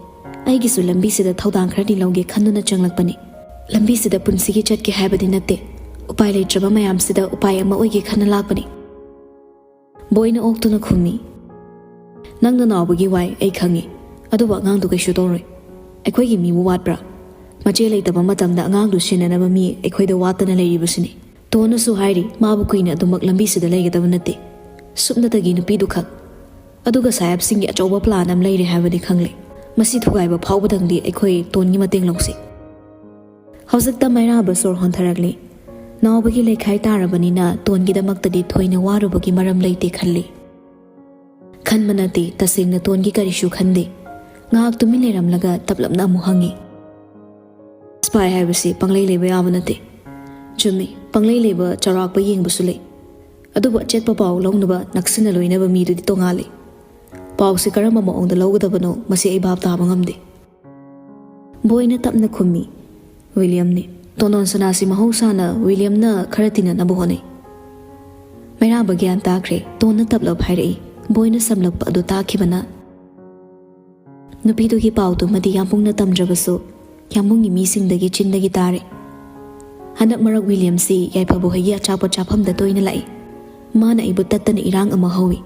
ꯑꯩꯒꯤꯁꯨ ꯂꯝꯕꯤꯁꯤꯗ ꯊꯧꯗꯥꯡ ꯈꯔꯗꯤ ꯂꯧꯒꯦ ꯈꯟꯗꯨꯅ ꯆꯪꯂꯛꯄꯅꯤ꯫ ꯂꯝꯕꯤꯁꯤꯗ ꯄꯨꯟꯁꯤꯒꯤ ꯆꯠꯀꯦ ꯍꯥꯏꯕꯗꯤ ꯅꯠꯇꯦ꯫ ꯎꯄꯥꯏ ꯂꯩꯇ꯭ꯔꯕ ꯃꯌꯥꯝꯁꯤꯗ ꯎꯄꯥꯏ ꯑꯃ ꯑꯣꯏꯒꯦ ꯈꯟꯅ ꯂꯥꯛꯄꯅꯤ꯫" ꯕꯣꯏꯅ ꯑꯣꯛꯇꯨꯅ ꯈꯨꯝꯃꯤ, "ꯅꯪ ꯅꯅꯥꯎꯕꯒꯤ ꯋꯥꯏ ꯑꯩ ꯈꯪꯉꯤ, ꯑꯗꯨꯕꯨ ꯑꯉꯥꯡꯗꯨ ꯀꯩꯁꯨ ꯇꯧꯔꯣꯏ꯫ ꯑꯩꯈꯣꯏꯒꯤ ꯃꯤꯕꯨ ꯋꯥꯠꯄ꯭ꯔꯥ? ꯃꯆꯦ ꯂꯩꯇꯕ ꯃꯇꯝꯗ ꯑꯉꯥꯡꯗꯨ ꯁꯦꯟꯅꯅꯕ ꯃꯤ ꯑꯩꯈꯣꯏꯗ ꯋꯥꯠꯇꯅ ꯂꯩꯔꯤꯕꯁꯤꯅꯤ꯫ ꯇꯣꯟꯅꯁꯨ ꯍꯥꯏꯔꯤ, ꯃꯥꯕꯨ ꯀꯨꯏꯅ ꯑꯗꯨꯃꯛ ꯂꯝꯕꯤꯁꯤꯗ ꯂꯩꯒꯗꯕ ꯅꯠꯇꯦ꯫ ꯁꯨꯞꯅꯇꯒꯤ ꯅꯨꯄꯤꯗꯨꯈꯛ꯫ ꯑꯗꯨꯒ ꯁꯥꯍꯦꯕꯁꯤꯡꯒꯤ ꯑꯆꯧꯕ ꯄ꯭ꯂꯥꯟ ꯑꯃ ꯂꯩꯔꯦ ꯍꯥꯏꯕꯗꯤ ꯈꯪꯂꯦ꯫ ꯃꯁꯤ ꯊꯨꯒꯥꯏꯕ ꯐꯥꯎꯕꯗꯪꯗꯤ ꯑꯩꯈꯣꯏ ꯇꯣꯟꯒꯤ ꯃꯇꯦꯡ ꯂꯧꯁꯤ꯫ ꯍꯧꯖꯤꯛꯇ ꯃꯩꯔꯥꯕ ꯁꯣꯔ ꯍꯣꯟꯊꯔꯛꯂꯤ꯫ ꯅꯥꯎꯕꯒꯤ ꯂꯩꯈꯥꯏ ꯇꯥꯔꯕꯅꯤꯅ ꯇꯣꯟꯒꯤꯗꯃꯛꯇꯗꯤ ꯊꯣꯏꯅ ꯋꯥꯔꯨꯕꯒꯤ ꯃꯔꯝ ꯂꯩꯇꯦ ꯈꯜꯂꯤ꯫ ꯈꯟꯕ ꯅꯠꯇꯦ, ꯇꯁꯦꯡꯅ ꯇꯣꯟꯒꯤ ꯀꯔꯤꯁꯨ ꯈꯟꯗꯦ꯫ ꯉꯥꯏꯍꯥꯛ ꯇꯨꯃꯤꯟ ꯂꯩꯔꯝꯂꯒ ꯇꯞꯂꯞꯅ ꯑꯃꯨꯛ ꯍꯪꯉꯤ꯫ ꯁꯤꯐꯥꯏ ꯍꯥꯏꯕꯁꯤ ꯄꯪꯂꯩ ꯂꯩꯕ ꯌꯥꯕ ꯅꯠꯇꯦ꯫ ꯆꯨꯝꯃꯤ, ꯄꯪꯂꯩ ꯂꯩꯕ ꯆꯥꯎꯔꯥꯛꯄ ꯌꯦꯡꯕꯁꯨ ꯂꯩ꯫ ꯑꯗꯨꯕꯨ ꯑꯆꯦꯠꯄ ꯄꯥꯎ ꯂꯧꯅꯕ ꯅꯛꯁꯤꯟꯅ ꯂꯣꯏꯅꯕ ꯃꯤꯗꯨꯗꯤ ꯇꯣꯉꯥꯜꯂꯤ꯫ ꯄꯥꯎꯁꯤ ꯀꯔꯝꯕ ꯃꯑꯣꯡꯗ ꯂꯧꯒꯗꯕꯅꯣ, ꯃꯁꯤ ꯑꯩ ꯚꯥꯞ ꯇꯥꯕ ꯉꯝꯗꯦ꯫ ꯕꯣꯏꯅ ꯇꯞꯅ ꯈꯨꯝꯃꯤ, "ꯋꯤꯂꯤꯌꯝꯅꯤ꯫ ꯇꯣꯟꯗꯣꯟ ꯁꯅꯥꯁꯤ ꯃꯍꯧꯁꯥꯅ ꯋꯤꯂꯤꯌꯝꯅ ꯈꯔ ꯇꯤꯟꯅꯅꯕ ꯍꯣꯠꯅꯩ꯫" ꯃꯩꯔꯥꯕ ꯒ꯭ꯌꯥꯟ ꯇꯥꯈ꯭ꯔꯦ꯫ ꯇꯣꯟꯅ ꯇꯞꯂꯞ ꯍꯥꯏꯔꯛꯏ꯫ ꯕꯣꯏꯅ ꯁꯝꯂꯛꯄ ꯑꯗꯨ ꯇꯥꯈꯤꯕꯅ ꯅꯨꯄꯤꯗꯨꯒꯤ ꯄꯥꯎꯗꯨꯃꯗꯤ ꯌꯥꯝꯕꯨꯡꯅ ꯇꯝꯗ꯭ꯔꯕꯁꯨ ꯌꯥꯝꯕꯨꯡꯒꯤ ꯃꯤꯁꯤꯡꯗꯒꯤ ꯆꯤꯟꯗꯒꯤ ꯇꯥꯔꯦ꯫ ꯍꯟꯗꯛ ꯃꯔꯛ ꯋꯤꯂꯤꯌꯝꯁꯤ ꯌꯥꯏꯐꯕ ꯍꯣꯏꯒꯤ ꯑꯆꯥꯄꯣꯠ ꯆꯥꯐꯝꯗ ꯇꯣꯏꯅ ꯂꯥꯛꯏ꯫ ꯃꯥꯅ ꯑꯩꯕꯨ ꯇꯠꯇꯅ ꯏꯔꯥꯡ ꯑꯃ ꯍꯧꯏ꯫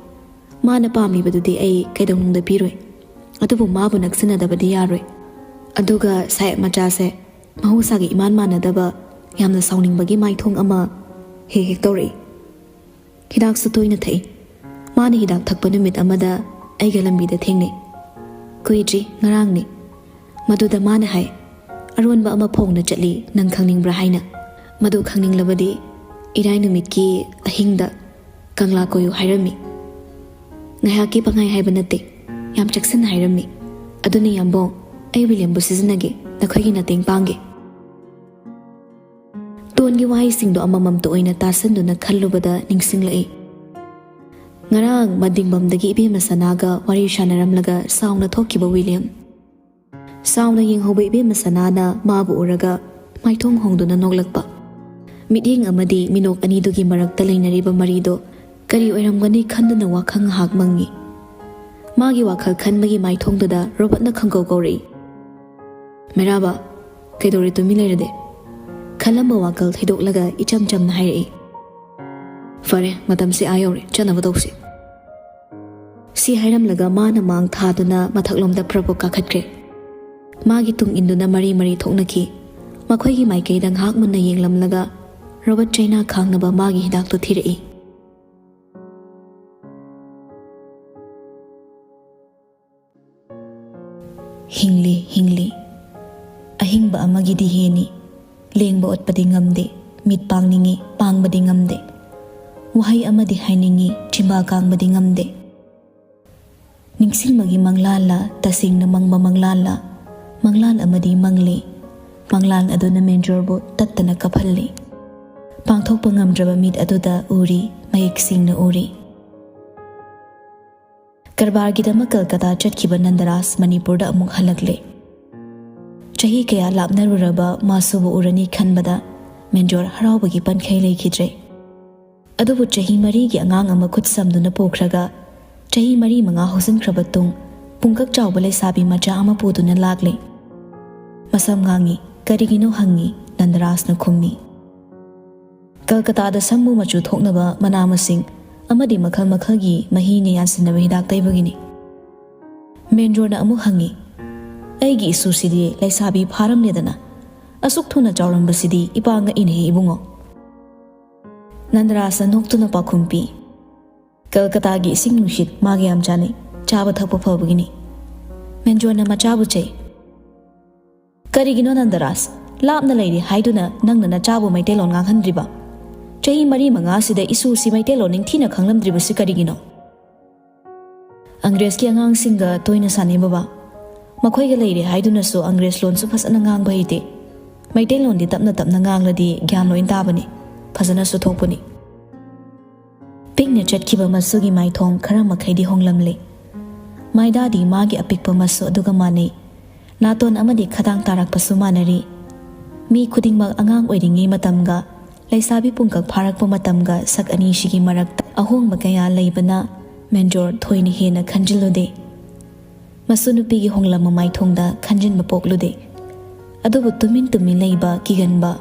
ꯃꯥꯅ ꯄꯥꯝꯃꯤꯕꯗꯨꯗꯤ ꯑꯩ ꯀꯩꯗꯧꯅꯨꯡꯗ ꯄꯤꯔꯣꯏ꯫ ꯑꯗꯨꯕꯨ ꯃꯥꯕꯨ ꯅꯛꯁꯤꯟꯅꯗꯕꯗꯤ ꯌꯥꯔꯣꯏ꯫ ꯑꯗꯨꯒ ꯁꯥꯍꯦꯕ ꯃꯆꯥꯁꯦ ꯃꯍꯧꯁꯥꯒ ꯏꯃꯥꯟ ꯃꯥꯟꯅꯗꯕ, ꯌꯥꯝꯅ ꯁꯥꯎꯅꯤꯡꯕꯒꯤ ꯃꯥꯏꯊꯣꯡ ꯑꯃ ꯍꯦꯛ ꯍꯦꯛ ꯇꯧꯔꯛꯏ꯫ ꯍꯤꯗꯥꯛꯁꯨ ꯇꯣꯏꯅ ꯊꯛꯏ꯫ ꯃꯥꯅ ꯍꯤꯗꯥꯛ ꯊꯛꯄ ꯅꯨꯃꯤꯠ ꯑꯃꯗ ꯑꯩꯒ ꯂꯝꯕꯤꯗ ꯊꯦꯡꯅꯩ꯫ ꯀꯨꯏꯗ꯭ꯔꯤ, ꯉꯔꯥꯡꯅꯤ꯫ ꯃꯗꯨꯗ ꯃꯥꯅ ꯍꯥꯏ, "ꯑꯔꯣꯟꯕ ꯑꯃ ꯐꯣꯡꯅ ꯆꯠꯂꯤ, ꯅꯪ ꯈꯪꯅꯤꯡꯕ꯭ꯔꯥ?" ꯍꯥꯏꯅ꯫ ꯃꯗꯨ ꯈꯪꯅꯤꯡꯂꯕꯗꯤ ꯏꯔꯥꯏ ꯅꯨꯃꯤꯠꯀꯤ ꯑꯍꯤꯡꯗ ꯀꯪꯂꯥ ꯀꯣꯏꯌꯨ ꯍꯥꯏꯔꯝꯃꯤ꯫ ꯉꯥꯏꯍꯥꯛꯀꯤ ꯄꯪꯍꯥꯏ ꯍꯥꯏꯕ ꯅꯠꯇꯦ, ꯌꯥꯝ ꯆꯦꯛꯁꯤꯟꯅ ꯍꯥꯏꯔꯝꯃꯤ꯫ ꯑꯗꯨꯅ ꯌꯥꯝꯕꯣꯡ, ꯑꯩ ꯋꯤꯂꯤꯌꯝꯕꯨ ꯁꯤꯖꯤꯟꯅꯒꯦ, ꯅꯈꯣꯏꯒꯤ ꯃꯇꯦꯡ ꯄꯥꯡꯒꯦ꯫ ꯇꯣꯟꯒꯤ ꯋꯥꯍꯩꯁꯤꯡꯗꯣ ꯑꯃꯃꯝꯇ ꯑꯣꯏꯅ ꯇꯥꯁꯟꯗꯨꯅ ꯈꯜꯂꯨꯕꯗ ꯅꯤꯡꯁꯤꯡꯂꯛꯏ꯫ ꯉꯔꯥꯡ ꯃꯗꯤꯡꯕꯝꯗꯒꯤ ꯏꯕꯦꯝꯃ ꯁꯅꯥꯒ ꯋꯥꯔꯤ ꯁꯥꯟꯅꯔꯝꯂꯒ ꯁꯥꯎꯅ ꯊꯣꯛꯈꯤꯕ ꯋꯤꯂꯤꯌꯝ꯫ ꯁꯥꯎꯅ ꯌꯦꯡꯍꯧꯕ ꯏꯕꯦꯝꯃ ꯁꯅꯥꯅ ꯃꯥꯕꯨ ꯎꯔꯒ ꯃꯥꯏꯊꯣꯡ ꯍꯣꯡꯗꯨꯅ ꯅꯣꯛꯂꯛꯄ꯫ ꯃꯤꯠꯌꯦꯡ ꯑꯃꯗꯤ ꯃꯤꯅꯣꯛ ꯑꯅꯤꯗꯨꯒꯤ ꯃꯔꯛꯇ ꯂꯩꯅꯔꯤꯕ ꯃꯔꯤꯗꯣ ꯀꯔꯤ ꯑꯣꯏꯔꯝꯒꯅꯤ ꯈꯟꯗꯨꯅ ꯋꯥꯈꯜ ꯉꯥꯏꯍꯥꯛ ꯃꯪꯉꯤ꯫ ꯃꯥꯒꯤ ꯋꯥꯈꯜ ꯈꯟꯕꯒꯤ ꯃꯥꯏꯊꯣꯡꯗꯨꯗ ꯔꯣꯕꯠꯅ ꯈꯪꯀꯧ ꯀꯧꯔꯛꯏ, "ꯃꯩꯔꯥꯕ, ꯀꯩꯗꯧꯔꯦ ꯇꯨꯃꯤꯟ ꯂꯩꯔꯗꯤ?" ꯈꯜꯂꯝꯕ ꯋꯥꯈꯜ ꯊꯩꯗꯣꯛꯂꯒ ꯏꯆꯝ ꯆꯝꯅ ꯍꯥꯏꯔꯛꯏ, "ꯐꯔꯦ, ꯃꯇꯝꯁꯦ ꯑꯥ ꯌꯧꯔꯦ, ꯆꯠꯅꯕ ꯇꯧꯁꯤ꯫" ꯁꯤ ꯍꯥꯏꯔꯝꯂꯒ ꯃꯥꯅ ꯃꯥꯡ ꯊꯥꯗꯨꯅ ꯃꯊꯛꯂꯣꯝꯗ ꯐ꯭ꯔꯕꯨꯛ ꯀꯥꯈꯠꯈ꯭ꯔꯦ꯫ ꯃꯥꯒꯤ ꯇꯨꯡ ꯏꯟꯗꯨꯅ ꯃꯔꯤ ꯃꯔꯤ ꯊꯣꯛꯅꯈꯤ꯫ ꯃꯈꯣꯏꯒꯤ ꯃꯥꯏꯀꯩꯗ ꯉꯥꯏꯍꯥꯛ ꯃꯨꯟꯅ ꯌꯦꯡꯂꯝꯂꯒ ꯔꯣꯕꯔꯠ ꯆꯩꯅꯥ ꯈꯥꯡꯅꯕ ꯃꯥꯒꯤ ꯍꯤꯗꯥꯛꯇꯨ ꯊꯤꯔꯛꯏ꯫ ꯍꯤꯡꯂꯤ, ꯍꯤꯡꯂꯤ꯫ ꯑꯍꯤꯡꯕ ꯑꯃꯒꯤꯗꯤ ꯍꯦꯅꯤ꯫ ꯂꯦꯡꯕ ꯑꯣꯠꯄꯗꯤ ꯉꯝꯗꯦ꯫ ꯃꯤꯠ ꯄꯥꯡꯅꯤꯡꯏ, ꯄꯥꯡꯕꯗꯤ ꯉꯝꯗꯦ꯫ ꯋꯥꯍꯩ ꯑꯃꯗꯤ ꯍꯥꯏꯅꯤꯡꯏ, ꯆꯤꯝꯕꯥ ꯀꯥꯡꯕꯗꯤ ꯉꯝꯗꯦ꯫ ꯅꯤꯡꯁꯤꯡꯕꯒꯤ ꯃꯪꯂꯥꯟꯂ, ꯇꯁꯦꯡꯅ ꯃꯪꯕ ꯃꯪꯂꯥꯟꯂ? ꯃꯪꯂꯥꯟ ꯑꯃꯗꯤ ꯃꯪꯂꯤ꯫ ꯃꯪꯂꯥꯟ ꯑꯗꯨꯅ ꯃꯦꯟꯖꯣꯔꯕꯨ ꯇꯠꯇꯅ ꯀꯞꯍꯜꯂꯤ꯫ ꯄꯥꯡꯊꯣꯛꯄ ꯉꯝꯗ꯭ꯔꯕ ꯃꯤꯠ ꯑꯗꯨꯗ ꯎꯔꯤ, ꯃꯌꯦꯛ ꯁꯦꯡꯅ ꯎꯔꯤ꯫ ꯀꯔꯕꯥꯔꯒꯤꯗꯃꯛ ꯀꯜꯀꯇꯥ ꯆꯠꯈꯤꯕ ꯅꯟꯗꯔꯥꯖ ꯃꯅꯤꯄꯨꯔꯗ ꯑꯃꯨꯛ ꯍꯜꯂꯛꯂꯦ꯫ ꯆꯍꯤ ꯀꯌꯥ ꯂꯥꯞꯅꯔꯨꯔꯕ ꯃꯥꯁꯨꯕꯨ ꯎꯔꯅꯤ ꯈꯟꯕꯗ ꯃꯦꯟꯖꯣꯔ ꯍꯔꯥꯎꯕꯒꯤ ꯄꯟꯈꯩ ꯂꯩꯈꯤꯗ꯭ꯔꯦ꯫ ꯑꯗꯨꯕꯨ ꯆꯍꯤ ꯃꯔꯤꯒꯤ ꯑꯉꯥꯡ ꯑꯃ ꯈꯨꯠ ꯁꯝꯗꯨꯅ ꯄꯨꯈ꯭ꯔꯒ, ꯆꯍꯤ ꯃꯔꯤ ꯃꯉꯥ ꯍꯧꯖꯤꯟꯈ꯭ꯔꯕ ꯇꯨꯡ, ꯄꯨꯡꯀꯛ ꯆꯥꯎꯕ ꯂꯩꯁꯥꯕꯤ ꯃꯆꯥ ꯑꯃ ꯄꯨꯗꯨꯅ ꯂꯥꯛꯂꯦ꯫ ꯃꯁꯝ ꯉꯥꯡꯉꯤ, "ꯀꯔꯤꯒꯤꯅꯣ?" ꯍꯪꯉꯤ꯫ ꯅꯟꯗꯔꯥꯖꯅ ꯈꯨꯝꯃꯤ, "ꯀꯜꯀꯇꯥꯗ ꯁꯝꯕꯨ ꯃꯆꯨ ꯊꯣꯛꯅꯕ ꯃꯅꯥ ꯃꯁꯤꯡ ꯑꯃꯗꯤ ꯃꯈꯜ ꯃꯈꯜꯒꯤ ꯃꯍꯤꯅ ꯌꯥꯟꯁꯤꯟꯅꯕ ꯍꯤꯗꯥꯛ ꯇꯩꯕꯒꯤꯅꯤ꯫" ꯃꯦꯟꯖꯣꯔꯅ ꯑꯃꯨꯛ ꯍꯪꯉꯤ, "ꯑꯩꯒꯤ ꯏꯁꯨꯁꯤꯗꯤ ꯂꯩꯁꯥꯕꯤ ꯐꯥꯔꯝꯂꯦꯗꯅ, ꯑꯁꯨꯛ ꯊꯨꯅ ꯆꯥꯎꯔꯝꯕꯁꯤꯗꯤ ꯏꯄꯥ ꯉꯛꯏꯅꯦꯍꯦ ꯏꯕꯨꯡꯉꯣ꯫" ꯅꯟꯗꯔꯥꯖꯅ ꯅꯣꯛꯇꯨꯅ ꯄꯥꯎꯈꯨꯝ ꯄꯤ, "ꯀꯜꯀꯇꯥꯒꯤ ꯏꯁꯤꯡ ꯅꯨꯡꯁꯤꯠ ꯃꯥꯒ ꯌꯥꯝ ꯆꯥꯅꯩ, ꯆꯥꯕ ꯊꯛꯄ ꯐꯕꯒꯤꯅꯤ꯫" ꯃꯦꯟꯖꯣꯔꯅ ꯃꯆꯥꯕꯨ ꯆꯩ, "ꯀꯔꯤꯒꯤꯅꯣ ꯅꯟꯗꯔꯥꯖ? ꯂꯥꯞꯅ ꯂꯩꯔꯦ ꯍꯥꯏꯗꯨꯅ ꯅꯪꯅ ꯅꯆꯥꯕꯨ ꯃꯩꯇꯩꯂꯣꯟ ꯉꯥꯡꯍꯟꯗ꯭ꯔꯤꯕ? ꯆꯍꯤ ꯃꯔꯤ ꯃꯉꯥꯁꯤꯗ ꯏꯁꯨꯁꯤ ꯃꯩꯇꯩꯂꯣꯟ ꯅꯤꯡꯊꯤꯅ ꯈꯪꯂꯝꯗ꯭ꯔꯤꯕꯁꯤ ꯀꯔꯤꯒꯤꯅꯣ?" "ꯑꯪꯒ꯭ꯔꯦꯖꯀꯤ ꯑꯉꯥꯡꯁꯤꯡꯒ ꯇꯣꯏꯅ ꯁꯥꯟꯅꯩ ꯕꯕꯥ꯫ ꯃꯈꯣꯏꯒ ꯂꯩꯔꯦ ꯍꯥꯏꯗꯨꯅꯁꯨ ꯑꯪꯒ꯭ꯔꯦꯖ ꯂꯣꯟꯁꯨ ꯐꯖꯅ ꯉꯥꯡꯕ ꯍꯩꯇꯦ꯫ ꯃꯩꯇꯩꯂꯣꯟꯗꯤ ꯇꯞꯅ ꯇꯞꯅ ꯉꯥꯡꯂꯗꯤ ꯒ꯭ꯌꯥꯟ ꯂꯣꯏ ꯇꯥꯕꯅꯤ, ꯐꯖꯅꯁꯨ ꯊꯣꯛꯄꯅꯤ꯫" ꯄꯤꯛꯅ ꯆꯠꯈꯤꯕ ꯃꯁꯨꯒꯤ ꯃꯥꯏꯊꯣꯡ ꯈꯔ ꯃꯈꯩꯗꯤ ꯍꯣꯡꯂꯝꯂꯦ꯫ ꯃꯥꯏꯗꯥꯗꯤ ꯃꯥꯒꯤ ꯑꯄꯤꯛꯄ ꯃꯁꯨ ꯑꯗꯨꯒ ꯃꯥꯟꯅꯩ꯫ ꯅꯥꯇꯣꯟ ꯑꯃꯗꯤ ꯈꯗꯥꯡ ꯇꯥꯔꯛꯄꯁꯨ ꯃꯥꯟꯅꯔꯤ꯫ ꯃꯤ ꯈꯨꯗꯤꯡꯃꯛ ꯑꯉꯥꯡ ꯑꯣꯏꯔꯤꯉꯩ ꯃꯇꯝꯒ ꯂꯩꯁꯥꯕꯤ ꯄꯨꯡꯀꯛ ꯐꯥꯔꯛꯄ ꯃꯇꯝꯒ ꯁꯛ ꯑꯅꯤꯁꯤꯒꯤ ꯃꯔꯛꯇ ꯑꯍꯣꯡꯕ ꯀꯌꯥ ꯂꯩꯕꯅ ꯃꯦꯟꯖꯣꯔ ꯊꯣꯏꯅ ꯍꯦꯟꯅ ꯈꯟꯖꯤꯜꯂꯨꯗꯦ꯫ ꯃꯁꯨ ꯅꯨꯄꯤꯒꯤ ꯍꯣꯡꯂꯝꯕ ꯃꯥꯏꯊꯣꯡꯗ ꯈꯟꯖꯤꯟꯕ ꯄꯣꯛꯂꯨꯗꯦ꯫ ꯑꯗꯨꯕꯨ ꯇꯨꯃꯤꯟ ꯇꯨꯃꯤꯟ ꯂꯩꯕ ꯀꯤꯒꯟꯕ,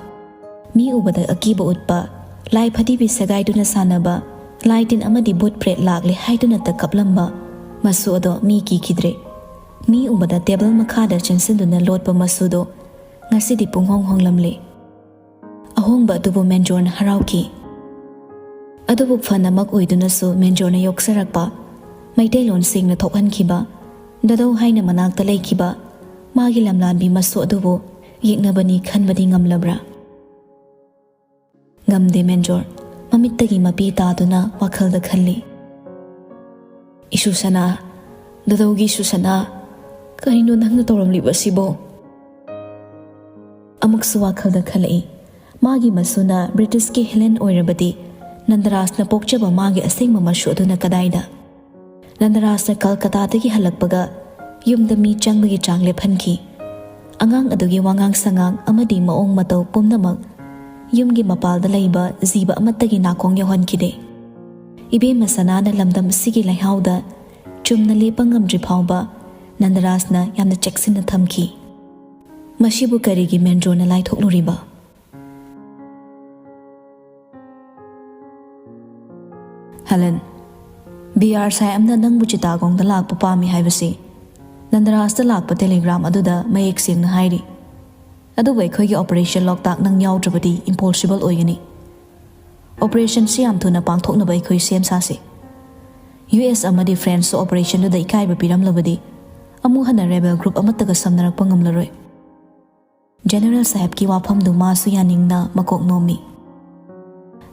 ꯃꯤ ꯎꯕꯗ ꯑꯀꯤꯕ ꯎꯠꯄ, ꯂꯥꯏ ꯐꯗꯤꯕꯤ ꯁꯦꯒꯥꯏꯗꯨꯅ ꯁꯥꯟꯅꯕ, ꯂꯥꯏ ꯇꯤꯟ ꯑꯃꯗꯤ ꯚꯨꯠ ꯄ꯭ꯔꯦꯠ ꯂꯥꯛꯂꯦ ꯍꯥꯏꯗꯨꯅꯇ ꯀꯞꯂꯝꯕ ꯃꯁꯨ ꯑꯗꯣ ꯃꯤ ꯀꯤꯈꯤꯗ꯭ꯔꯦ꯫ ꯃꯤ ꯎꯕꯗ ꯇꯦꯕꯜ ꯃꯈꯥꯗ ꯆꯦꯟꯁꯤꯟꯗꯨꯅ ꯂꯣꯠꯄ ꯃꯁꯨꯗꯣ ꯉꯁꯤꯗꯤ ꯄꯨꯡꯍꯣꯡ ꯍꯣꯡꯂꯝꯂꯦ꯫ ꯑꯍꯣꯡꯕ ꯑꯗꯨꯕꯨ ꯃꯦꯟꯖꯣꯔꯅ ꯍꯔꯥꯎꯈꯤ꯫ ꯑꯗꯨꯕꯨ ꯐꯅꯃꯛ ꯑꯣꯏꯗꯨꯅꯁꯨ ꯃꯦꯟꯖꯣꯔꯅ ꯌꯣꯛꯆꯔꯛꯄ, ꯃꯩꯇꯩꯂꯣꯟ ꯁꯦꯡꯅ ꯊꯣꯛꯍꯟꯈꯤꯕ, ꯗꯗꯧ ꯍꯥꯏꯅ ꯃꯅꯥꯛꯇ ꯂꯩꯈꯤꯕ ꯃꯥꯒꯤ ꯂꯝꯂꯥꯟꯕꯤ ꯃꯁꯨ ꯑꯗꯨꯕꯨ ꯌꯦꯛꯅꯕꯅꯤ ꯈꯟꯕꯗꯤ ꯉꯝꯂꯕ꯭ꯔꯥ? ꯉꯝꯗꯦ, ꯃꯦꯟꯖꯣꯔ꯫ ꯃꯃꯤꯠꯇꯒꯤ ꯃꯄꯤ ꯇꯥꯗꯨꯅ ꯋꯥꯈꯜꯗ ꯈꯜꯂꯤ꯫ ꯏꯁꯨꯁꯅꯥ, ꯗꯣꯗꯧꯒꯤ ꯏꯁꯨꯁꯅꯥ, ꯀꯔꯤꯅꯣ ꯅꯪꯅ ꯇꯧꯔꯝꯂꯤꯕꯁꯤꯕꯣ? ꯑꯃꯨꯛꯁꯨ ꯋꯥꯈꯜꯗ ꯈꯜꯂꯛꯏ꯫ ꯃꯥꯒꯤ ꯃꯁꯨꯅ ꯕ꯭ꯔꯤꯇꯤꯁꯀꯤ ꯍꯦꯂꯦꯟ ꯑꯣꯏꯔꯕꯗꯤ, ꯅꯟꯗꯔꯥꯖꯅ ꯄꯣꯛꯆꯕ ꯃꯥꯒꯤ ꯑꯁꯦꯡꯕ ꯃꯁꯨ ꯑꯗꯨꯅ ꯀꯗꯥꯏꯗ? ꯅꯟꯗꯔꯥꯖꯅ ꯀꯜꯀꯇꯥꯗꯒꯤ ꯍꯜꯂꯛꯄꯒ ꯌꯨꯝꯗ ꯃꯤ ꯆꯪꯕꯒꯤ ꯆꯥꯡ ꯂꯦꯞꯍꯟꯈꯤ꯫ ꯑꯉꯥꯡ ꯑꯗꯨꯒꯤ ꯋꯥꯉꯥꯡ ꯁꯉꯥꯡ ꯑꯃꯗꯤ ꯃꯑꯣꯡ ꯃꯇꯧ ꯄꯨꯝꯅꯃꯛ ꯌꯨꯝꯒꯤ ꯃꯄꯥꯜꯗ ꯂꯩꯕ ꯖꯤꯕ ꯑꯃꯠꯇꯒꯤ ꯅꯥꯀꯣꯡ ꯌꯧꯍꯟꯈꯤꯗꯦ꯫ ꯏꯕꯦꯝꯃ ꯁꯅꯥꯅ ꯂꯝꯗꯝ ꯑꯁꯤꯒꯤ ꯂꯩꯍꯥꯎꯗ ꯆꯨꯝꯅ ꯂꯦꯞꯄ ꯉꯝꯗ꯭ꯔꯤ ꯐꯥꯎꯕ ꯅꯟꯗꯔꯥꯖꯅ ꯌꯥꯝꯅ ꯆꯦꯛꯁꯤꯟꯅ ꯊꯝꯈꯤ꯫ ꯃꯁꯤꯕꯨ ꯀꯔꯤꯒꯤ ꯃꯦꯟꯗ꯭ꯔꯣꯅ ꯂꯥꯏꯊꯣꯛꯂꯨꯔꯤꯕ? ꯍꯦꯂꯦꯟ, ꯕꯤ ꯑꯥꯔ ꯁꯥꯍꯦꯕꯅ ꯅꯪꯕꯨ ꯆꯤꯇꯥꯒꯣꯡꯗ ꯂꯥꯛꯄ ꯄꯥꯝꯃꯤ ꯍꯥꯏꯕꯁꯤ ꯅꯟꯗꯔꯥꯖꯇ ꯂꯥꯛꯄ ꯇꯦꯂꯤꯒ꯭ꯔꯥꯝ ꯑꯗꯨꯗ ꯃꯌꯦꯛ ꯁꯦꯡꯅ ꯍꯥꯏꯔꯤ꯫ ꯑꯗꯨꯕꯨ ꯑꯩꯈꯣꯏꯒꯤ ꯑꯣꯄꯔꯦꯁꯟ ꯂꯣꯛꯇꯥꯛ ꯅꯪ ꯌꯥꯎꯗ꯭ꯔꯕꯗꯤ ꯏꯝꯄꯣꯁꯤꯕꯜ ꯑꯣꯏꯒꯅꯤ꯫ ꯑꯣꯄꯔꯦꯁꯟꯁꯤ ꯌꯥꯝ ꯊꯨꯅ ꯄꯥꯡꯊꯣꯛꯅꯕ ꯑꯩꯈꯣꯏ ꯁꯦꯝ ꯁꯥꯁꯤ꯫ ꯌꯨ ꯑꯦꯁ ꯑꯃꯗꯤ ꯐ꯭ꯔꯦꯟꯁꯁꯨ ꯑꯣꯄꯔꯦꯁꯟꯗꯨꯗ ꯏꯀꯥꯏꯕ ꯄꯤꯔꯝꯂꯕꯗꯤ ꯑꯃꯨꯛ ꯍꯟꯅ ꯔꯦꯕꯦꯜ ꯒ꯭ꯔꯨꯞ ꯑꯃꯠꯇꯒ ꯁꯝꯅꯔꯛꯄ ꯉꯝꯂꯔꯣꯏ꯫ ꯖꯦꯅꯔꯦꯜ ꯁꯥꯍꯦꯕꯀꯤ ꯋꯥꯐꯝꯗꯨ ꯃꯥꯁꯨ ꯌꯥꯅꯤꯡꯅ ꯃꯀꯣꯛ ꯅꯣꯝꯃꯤ꯫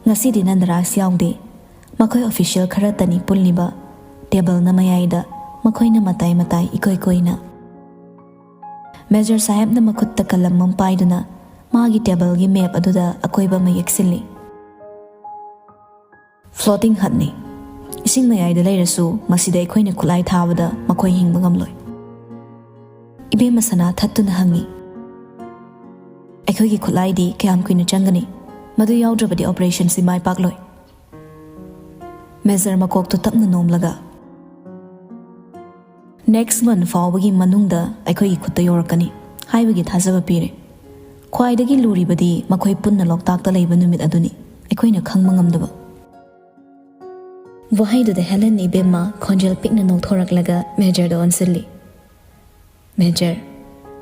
ꯉꯁꯤꯗꯤ ꯅꯟꯗꯔꯥꯖ ꯌꯥꯎꯗꯦ꯫ ꯃꯈꯣꯏ ꯑꯣꯐꯤꯁꯤꯌꯦꯜ ꯈꯔꯇꯅꯤ ꯄꯨꯜꯂꯤꯕ꯫ ꯇꯦꯕꯜꯅ ꯃꯌꯥꯏꯗ, ꯃꯈꯣꯏꯅ ꯃꯇꯥꯏ ꯃꯇꯥꯏ ꯏꯀꯣꯏ ꯀꯣꯏꯅ꯫ ꯃꯦꯖꯔ ꯁꯥꯍꯦꯕꯅ ꯃꯈꯨꯠꯇ ꯀꯂꯝ ꯑꯃ ꯄꯥꯏꯗꯨꯅ ꯃꯥꯒꯤ ꯇꯦꯕꯜꯒꯤ ꯃꯦꯞ ꯑꯗꯨꯗ ꯑꯀꯣꯏꯕ ꯑꯃ ꯌꯦꯛꯁꯤꯜꯂꯤ꯫ ꯐ꯭ꯂꯣꯇꯤꯡ ꯍꯠꯅꯤ꯫ ꯏꯁꯤꯡ ꯃꯌꯥꯏꯗ ꯂꯩꯔꯁꯨ ꯃꯁꯤꯗ ꯑꯩꯈꯣꯏꯅ ꯈꯨꯠꯂꯥꯏ ꯊꯥꯕꯗ ꯃꯈꯣꯏ ꯍꯤꯡꯕ ꯉꯝꯂꯣꯏ꯫ ꯏꯕꯦꯝꯃ ꯁꯅꯥ ꯊꯠꯇꯨꯅ ꯍꯪꯉꯤ, "ꯑꯩꯈꯣꯏꯒꯤ ꯈꯨꯠꯂꯥꯏꯗꯤ ꯀꯌꯥꯝ ꯀꯨꯏꯅ ꯆꯪꯒꯅꯤ? ꯃꯗꯨ ꯌꯥꯎꯗ꯭ꯔꯕꯗꯤ ꯑꯣꯄꯔꯦꯁꯟꯁꯤ ꯃꯥꯏ ꯄꯥꯛꯂꯣꯏ꯫" ꯃꯦꯖꯔ ꯃꯀꯣꯛꯇꯨ ꯇꯞꯅ ꯅꯣꯝꯂꯒ, "ꯅꯦꯛꯁ ꯃꯟ ꯐꯥꯎꯕꯒꯤ ꯃꯅꯨꯡꯗ ꯑꯩꯈꯣꯏꯒꯤ ꯈꯨꯠꯇ ꯌꯧꯔꯛꯀꯅꯤ" ꯍꯥꯏꯕꯒꯤ ꯊꯥꯖꯕ ꯄꯤꯔꯦ꯫ ꯈ꯭ꯋꯥꯏꯗꯒꯤ ꯂꯨꯔꯤꯕꯗꯤ ꯃꯈꯣꯏ ꯄꯨꯟꯅ ꯂꯣꯛꯇꯥꯛꯇ ꯂꯩꯕ ꯅꯨꯃꯤꯠ ꯑꯗꯨꯅꯤ, ꯑꯩꯈꯣꯏꯅ ꯈꯪꯕ ꯉꯝꯗꯕ꯫ ꯋꯥꯍꯩꯗꯨꯗ ꯍꯦꯂꯦꯟ ꯏꯕꯦꯝꯃ ꯈꯣꯟꯖꯦꯜ ꯄꯤꯛꯅ ꯅꯣꯛꯊꯣꯔꯛꯂꯒ ꯃꯦꯖꯔꯗ ꯑꯣꯟꯁꯤꯜꯂꯤ꯫ "ꯃꯦꯖꯔ,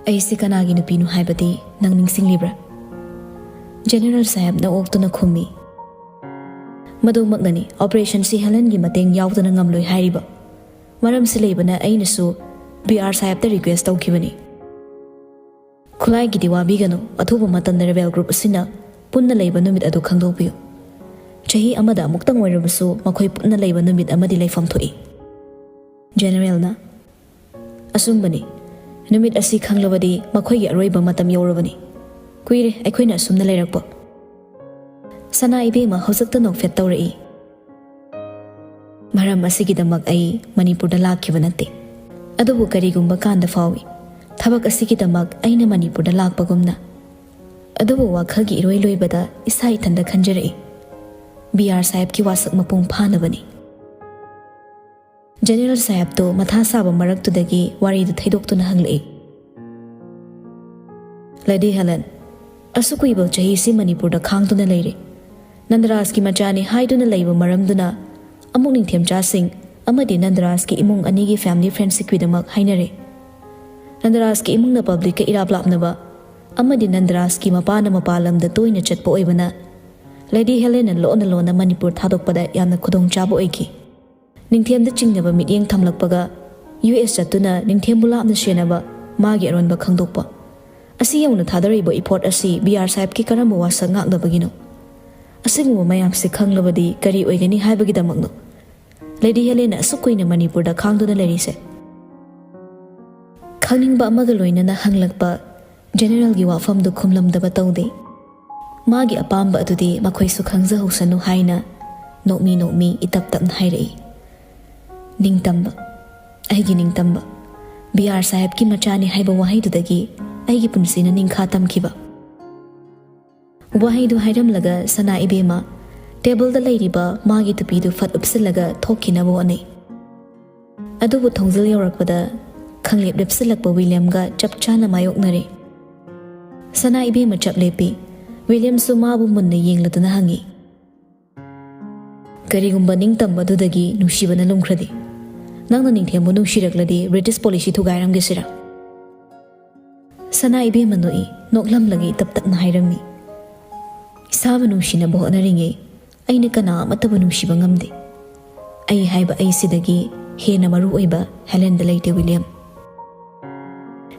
ꯑꯩꯁꯤ ꯀꯅꯥꯒꯤ ꯅꯨꯄꯤꯅꯣ ꯍꯥꯏꯕꯗꯤ ꯅꯪ ꯅꯤꯡꯁꯤꯡꯂꯤꯕ꯭ꯔꯥ?" ꯖꯦꯅꯔꯦꯜ ꯁꯥꯍꯦꯕꯅ ꯑꯣꯛꯇꯨꯅ ꯈꯨꯝꯃꯤ, "ꯃꯗꯨꯃꯛꯅꯅꯤ ꯑꯣꯄꯔꯦꯁꯟꯁꯤ ꯍꯦꯂꯦꯟꯒꯤ ꯃꯇꯦꯡ ꯌꯥꯎꯗꯅ ꯉꯝꯂꯣꯏ ꯍꯥꯏꯔꯤꯕ꯫ ꯃꯔꯝꯁꯤ ꯂꯩꯕꯅ ꯑꯩꯅꯁꯨ ꯕꯤ ꯑꯥꯔ ꯁꯥꯍꯦꯕꯇ ꯔꯤꯀ꯭ꯋꯦꯁ ꯇꯧꯈꯤꯕꯅꯤ꯫ ꯈꯨꯠꯂꯥꯏꯒꯤꯗꯤ ꯋꯥꯕꯤꯒꯅꯨ, ꯑꯊꯨꯕ ꯃꯇꯝꯗ ꯔꯦꯕꯦꯜ ꯒ꯭ꯔꯨꯞ ꯑꯁꯤꯅ ꯄꯨꯟꯅ ꯂꯩꯕ ꯅꯨꯃꯤꯠ ꯑꯗꯨ ꯈꯪꯗꯣꯛꯄꯤꯌꯨ꯫ ꯆꯍꯤ ꯑꯃꯗ ꯑꯃꯨꯛꯇꯪ ꯑꯣꯏꯔꯕꯁꯨ ꯃꯈꯣꯏ ꯄꯨꯟꯅ ꯂꯩꯕ ꯅꯨꯃꯤꯠ ꯑꯃꯗꯤ ꯂꯩꯐꯝ ꯊꯣꯛꯏ꯫ ꯖꯦꯅꯦꯔꯦꯜꯅ, ꯑꯆꯨꯝꯕꯅꯤ꯫ ꯅꯨꯃꯤꯠ ꯑꯁꯤ ꯈꯪꯂꯕꯗꯤ ꯃꯈꯣꯏꯒꯤ ꯑꯔꯣꯏꯕ ꯃꯇꯝ ꯌꯧꯔꯕꯅꯤ꯫ ꯀꯨꯏꯔꯦ ꯑꯩꯈꯣꯏꯅ ꯑꯁꯨꯝꯅ ꯂꯩꯔꯛꯄ꯫ ꯁꯅꯥ ꯏꯕꯦꯝꯃ ꯍꯧꯖꯤꯛꯇ ꯅꯣꯛꯐꯦꯠ ꯇꯧꯔꯛꯏ꯫ ꯃꯔꯝ ꯑꯁꯤꯒꯤꯗꯃꯛ ꯑꯩ ꯃꯅꯤꯄꯨꯔꯗ ꯂꯥꯛꯈꯤꯕ ꯅꯠꯇꯦ꯫ ꯑꯗꯨꯕꯨ ꯀꯔꯤꯒꯨꯝꯕ ꯀꯥꯟꯗ ꯐꯥꯎꯏ, ꯊꯕꯛ ꯑꯁꯤꯒꯤꯗꯃꯛ ꯑꯩꯅ ꯃꯅꯤꯄꯨꯔꯗ ꯂꯥꯛꯄꯒꯨꯝꯅ꯫ ꯑꯗꯨꯕꯨ ꯋꯥꯈꯜꯒꯤ ꯏꯔꯣꯏ ꯂꯣꯏꯕꯗ ꯏꯁꯥ ꯏꯊꯟꯗ ꯈꯟꯖꯔꯛꯏ, ꯕꯤ ꯑꯥꯔ ꯁꯥꯍꯦꯕꯀꯤ ꯋꯥꯁꯛ ꯃꯄꯨꯡ ꯐꯥꯅꯕꯅꯤ꯫ ꯖꯦꯅꯦꯔꯦꯜ ꯁꯥꯍꯦꯕꯇꯨ ꯃꯊꯥ ꯁꯥꯕ ꯃꯔꯛꯇꯨꯗꯒꯤ ꯋꯥꯔꯤꯗꯨ ꯊꯩꯗꯣꯛꯇꯨꯅ ꯍꯪꯂꯛꯏ꯫ ꯂꯦꯗꯤ ꯍꯦꯂꯦꯟ, ꯑꯁꯨꯛ ꯀꯨꯏꯕ ꯆꯍꯤꯁꯤ ꯃꯅꯤꯄꯨꯔꯗ ꯈꯥꯡꯗꯨꯅ ꯂꯩꯔꯦ꯫ ꯅꯟꯗꯔꯥꯖꯀꯤ ꯃꯆꯥꯅꯤ ꯍꯥꯏꯗꯨꯅ ꯂꯩꯕ ꯃꯔꯝꯗꯨꯅ ꯑꯃꯨꯛ ꯅꯤꯡꯊꯦꯝꯆꯥꯁꯤꯡ ꯑꯃꯗꯤ ꯅꯟꯗꯔꯥꯖꯀꯤ ꯏꯃꯨꯡ ꯑꯅꯤꯒꯤ ꯐꯦꯃꯤꯂꯤ ꯐ꯭ꯔꯦꯟꯁꯤꯞꯀꯤꯗꯃꯛ ꯍꯥꯏꯅꯔꯦ꯫ ꯅꯟꯗꯔꯥꯖꯀꯤ ꯏꯃꯨꯡꯅ ꯄꯕ꯭ꯂꯤꯛꯀ ꯏꯔꯥꯞ ꯂꯥꯞꯅꯕ ꯑꯃꯗꯤ ꯅꯟꯗꯔꯥꯖꯀꯤ ꯃꯄꯥꯅ ꯃꯄꯥꯟ ꯂꯝꯗ ꯇꯣꯏꯅ ꯆꯠꯄ ꯑꯣꯏꯕꯅ ꯂꯦꯗꯤ ꯍꯦꯂꯦꯟꯅ ꯂꯣꯟꯅ ꯂꯣꯟꯅ ꯃꯅꯤꯄꯨꯔ ꯊꯥꯗꯣꯛꯄꯗ ꯌꯥꯝꯅ ꯈꯨꯗꯣꯡꯆꯥꯕ ꯑꯣꯏꯈꯤ꯫ ꯅꯤꯡꯊꯦꯝꯗ ꯆꯤꯡꯅꯕ ꯃꯤꯠꯌꯦꯡ ꯊꯝꯂꯛꯄꯒ ꯌꯨ ꯑꯦꯁ ꯆꯠꯇꯨꯅ ꯅꯤꯡꯊꯦꯝꯕꯨ ꯂꯥꯞꯅ ꯁꯦꯟꯅꯕ ꯃꯥꯒꯤ ꯑꯔꯣꯟꯕ ꯈꯪꯗꯣꯛꯄ꯫ ꯑꯁꯤ ꯌꯧꯅ ꯊꯥꯗꯔꯤꯕ ꯏꯐꯣꯔꯠ ꯑꯁꯤ ꯕꯤ ꯑꯥꯔ ꯁꯥꯍꯦꯕꯀꯤ ꯀꯔꯝꯕ ꯋꯥꯁꯛ ꯉꯥꯛꯅꯕꯒꯤꯅꯣ? ꯑꯁꯤꯒꯨꯝꯕ ꯃꯌꯥꯝꯁꯤ ꯈꯪꯂꯕꯗꯤ ꯀꯔꯤ ꯑꯣꯏꯒꯅꯤ ꯍꯥꯏꯕꯒꯤꯗꯃꯛꯅꯣ ꯂꯦꯗꯤ ꯍꯦꯂꯦꯟꯅ ꯑꯁꯨꯛ ꯀꯨꯏꯅ ꯃꯅꯤꯄꯨꯔꯗ ꯈꯥꯡꯗꯨꯅ ꯂꯩꯔꯤꯁꯦ? ꯈꯪꯅꯤꯡꯕ ꯑꯃꯒ ꯂꯣꯏꯅꯅ ꯍꯪꯂꯛꯄ ꯖꯦꯅꯦꯔꯦꯜꯒꯤ ꯋꯥꯐꯝꯗꯨ ꯈꯨꯝꯂꯝꯗꯕ ꯇꯧꯗꯦ꯫ ꯃꯥꯒꯤ ꯑꯄꯥꯝꯕ ꯑꯗꯨꯗꯤ ꯃꯈꯣꯏꯁꯨ ꯈꯪꯖꯍꯧꯁꯅꯨ ꯍꯥꯏꯅ ꯅꯣꯛꯃꯤ ꯅꯣꯛꯃꯤ ꯏꯇꯞ ꯇꯞꯅ ꯍꯥꯏꯔꯛꯏ꯫ ꯅꯤꯡꯇꯝꯕ, ꯑꯩꯒꯤ ꯅꯤꯡꯇꯝꯕ, ꯕꯤ ꯑꯥꯔ ꯁꯥꯍꯦꯕꯀꯤ ꯃꯆꯥꯅꯤ ꯍꯥꯏꯕ ꯋꯥꯍꯩꯗꯨꯗꯒꯤ ꯑꯩꯒꯤ ꯄꯨꯟꯁꯤꯅ ꯅꯤꯡꯈꯥ ꯇꯝꯈꯤꯕ꯫ ꯋꯥꯍꯩꯗꯨ ꯍꯥꯏꯔꯝꯂꯒ ꯁꯅꯥ ꯏꯕꯦꯝꯃ ꯇꯦꯕꯜꯗ ꯂꯩꯔꯤꯕ ꯃꯥꯒꯤ ꯇꯨꯄꯤꯗꯨ ꯐꯠ ꯎꯞꯁꯤꯜꯂꯒ ꯊꯣꯛꯈꯤꯅꯕ ꯍꯣꯠꯅꯩ꯫ ꯑꯗꯨꯕꯨ ꯊꯣꯡꯖꯤꯜ ꯌꯧꯔꯛꯄꯗ ꯈꯪꯂꯦꯞ ꯂꯦꯞꯁꯤꯜꯂꯛꯄ ꯋꯤꯂꯤꯌꯝꯒ ꯆꯞ ꯆꯥꯅ ꯃꯥꯌꯣꯛꯅꯔꯦ꯫ ꯁꯅꯥ ꯏꯕꯦꯝꯃ ꯆꯞ ꯂꯦꯞꯄꯤ꯫ ꯋꯤꯂꯤꯌꯝꯁꯨ ꯃꯥꯕꯨ ꯃꯨꯟꯅ ꯌꯦꯡꯂꯗꯨꯅ ꯍꯪꯉꯤ, "ꯀꯔꯤꯒꯨꯝꯕ ꯅꯤꯡꯇꯝꯕꯗꯨꯗꯒꯤ ꯅꯨꯡꯁꯤꯕꯅ ꯂꯨꯝꯈ꯭ꯔꯗꯤ, ꯅꯪꯅ ꯅꯤꯡꯊꯦꯝꯕꯨ ꯅꯨꯡꯁꯤꯔꯛꯂꯗꯤ ꯕ꯭ꯔꯤꯇꯤꯁ ꯄꯣꯂꯤꯁꯤ ꯊꯨꯒꯥꯏꯔꯝꯒꯦꯁꯤꯔꯥ?" ꯁꯅꯥ ꯏꯕꯦꯝꯃ ꯅꯣꯛꯏ, ꯅꯣꯛꯂꯝꯂꯒ ꯏꯇꯞ ꯇꯞꯅ ꯍꯥꯏꯔꯝꯃꯤ, "ꯏꯁꯥꯕꯨ ꯅꯨꯡꯁꯤꯅꯕ ꯍꯣꯠꯅꯔꯤꯉꯩ ꯑꯩꯅ ꯀꯅꯥ ꯑꯃꯠꯇꯕꯨ ꯅꯨꯡꯁꯤꯕ ꯉꯝꯗꯦ꯫ ꯑꯩ ꯍꯥꯏꯕ ꯑꯩꯁꯤꯗꯒꯤ ꯍꯦꯟꯅ ꯃꯔꯨ ꯑꯣꯏꯕ ꯍꯦꯂꯦꯟꯗ ꯂꯩꯇꯦ, ꯋꯤꯂꯤꯌꯝ꯫"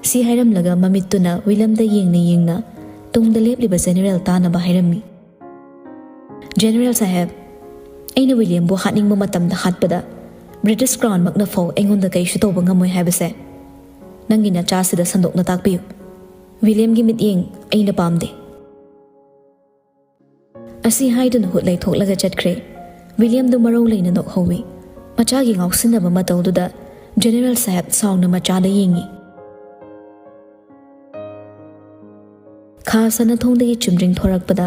ꯁꯤ ꯍꯥꯏꯔꯝꯂꯒ ꯃꯃꯤꯠꯇꯨꯅ ꯋꯤꯂꯤꯌꯝꯗ ꯌꯦꯡꯅ ꯌꯦꯡꯅ ꯇꯨꯡꯗ ꯂꯦꯞꯂꯤꯕ ꯖꯦꯅꯦꯔꯦꯜ ꯇꯥꯅꯕ ꯍꯥꯏꯔꯝꯃꯤ꯫ "ꯖꯦꯅꯦꯔꯦꯜ ꯁꯥꯍꯦꯕ, ꯑꯩꯅ ꯋꯤꯂꯤꯌꯝꯕꯨ ꯍꯥꯠꯅꯤꯡꯕ ꯃꯇꯝꯗ ꯍꯥꯠꯄꯗ ꯕ꯭ꯔꯤꯇꯤꯁ ꯀ꯭ꯔꯥꯎꯟꯃꯛꯅ ꯐꯥꯎ ꯑꯩꯉꯣꯟꯗ ꯀꯩꯁꯨ ꯇꯧꯕ ꯉꯝꯃꯣꯏ ꯍꯥꯏꯕꯁꯦ ꯅꯪꯒꯤ ꯅꯆꯥꯁꯤꯗ ꯁꯟꯗꯣꯛꯅ ꯇꯥꯛꯄꯤꯌꯨ꯫ ꯋꯤꯂꯤꯌꯝꯒꯤ ꯃꯤꯠꯌꯦꯡ ꯑꯩꯅ ꯄꯥꯝꯗꯦ꯫" ꯑꯁꯤ ꯍꯥꯏꯗꯨꯅ ꯍꯨꯠ ꯂꯩꯊꯣꯛꯂꯒ ꯆꯠꯈ꯭ꯔꯦ꯫ ꯋꯤꯂꯤꯌꯝꯗꯨ ꯃꯔꯧ ꯂꯩꯅ ꯅꯣꯛꯍꯧꯏ꯫ ꯃꯆꯥꯒꯤ ꯉꯥꯎꯁꯤꯟꯅꯕ ꯃꯇꯧꯗꯨꯗ ꯖꯦꯅꯦꯔꯦꯜ ꯁꯥꯍꯦꯕ ꯁꯥꯎꯅ ꯃꯆꯥꯗ ꯌꯦꯡꯏ꯫ ꯈꯥ ꯁꯅꯥꯊꯣꯡꯗꯒꯤ ꯆꯨꯝꯗ꯭ꯔꯤꯡ ꯊꯣꯔꯛꯄꯗ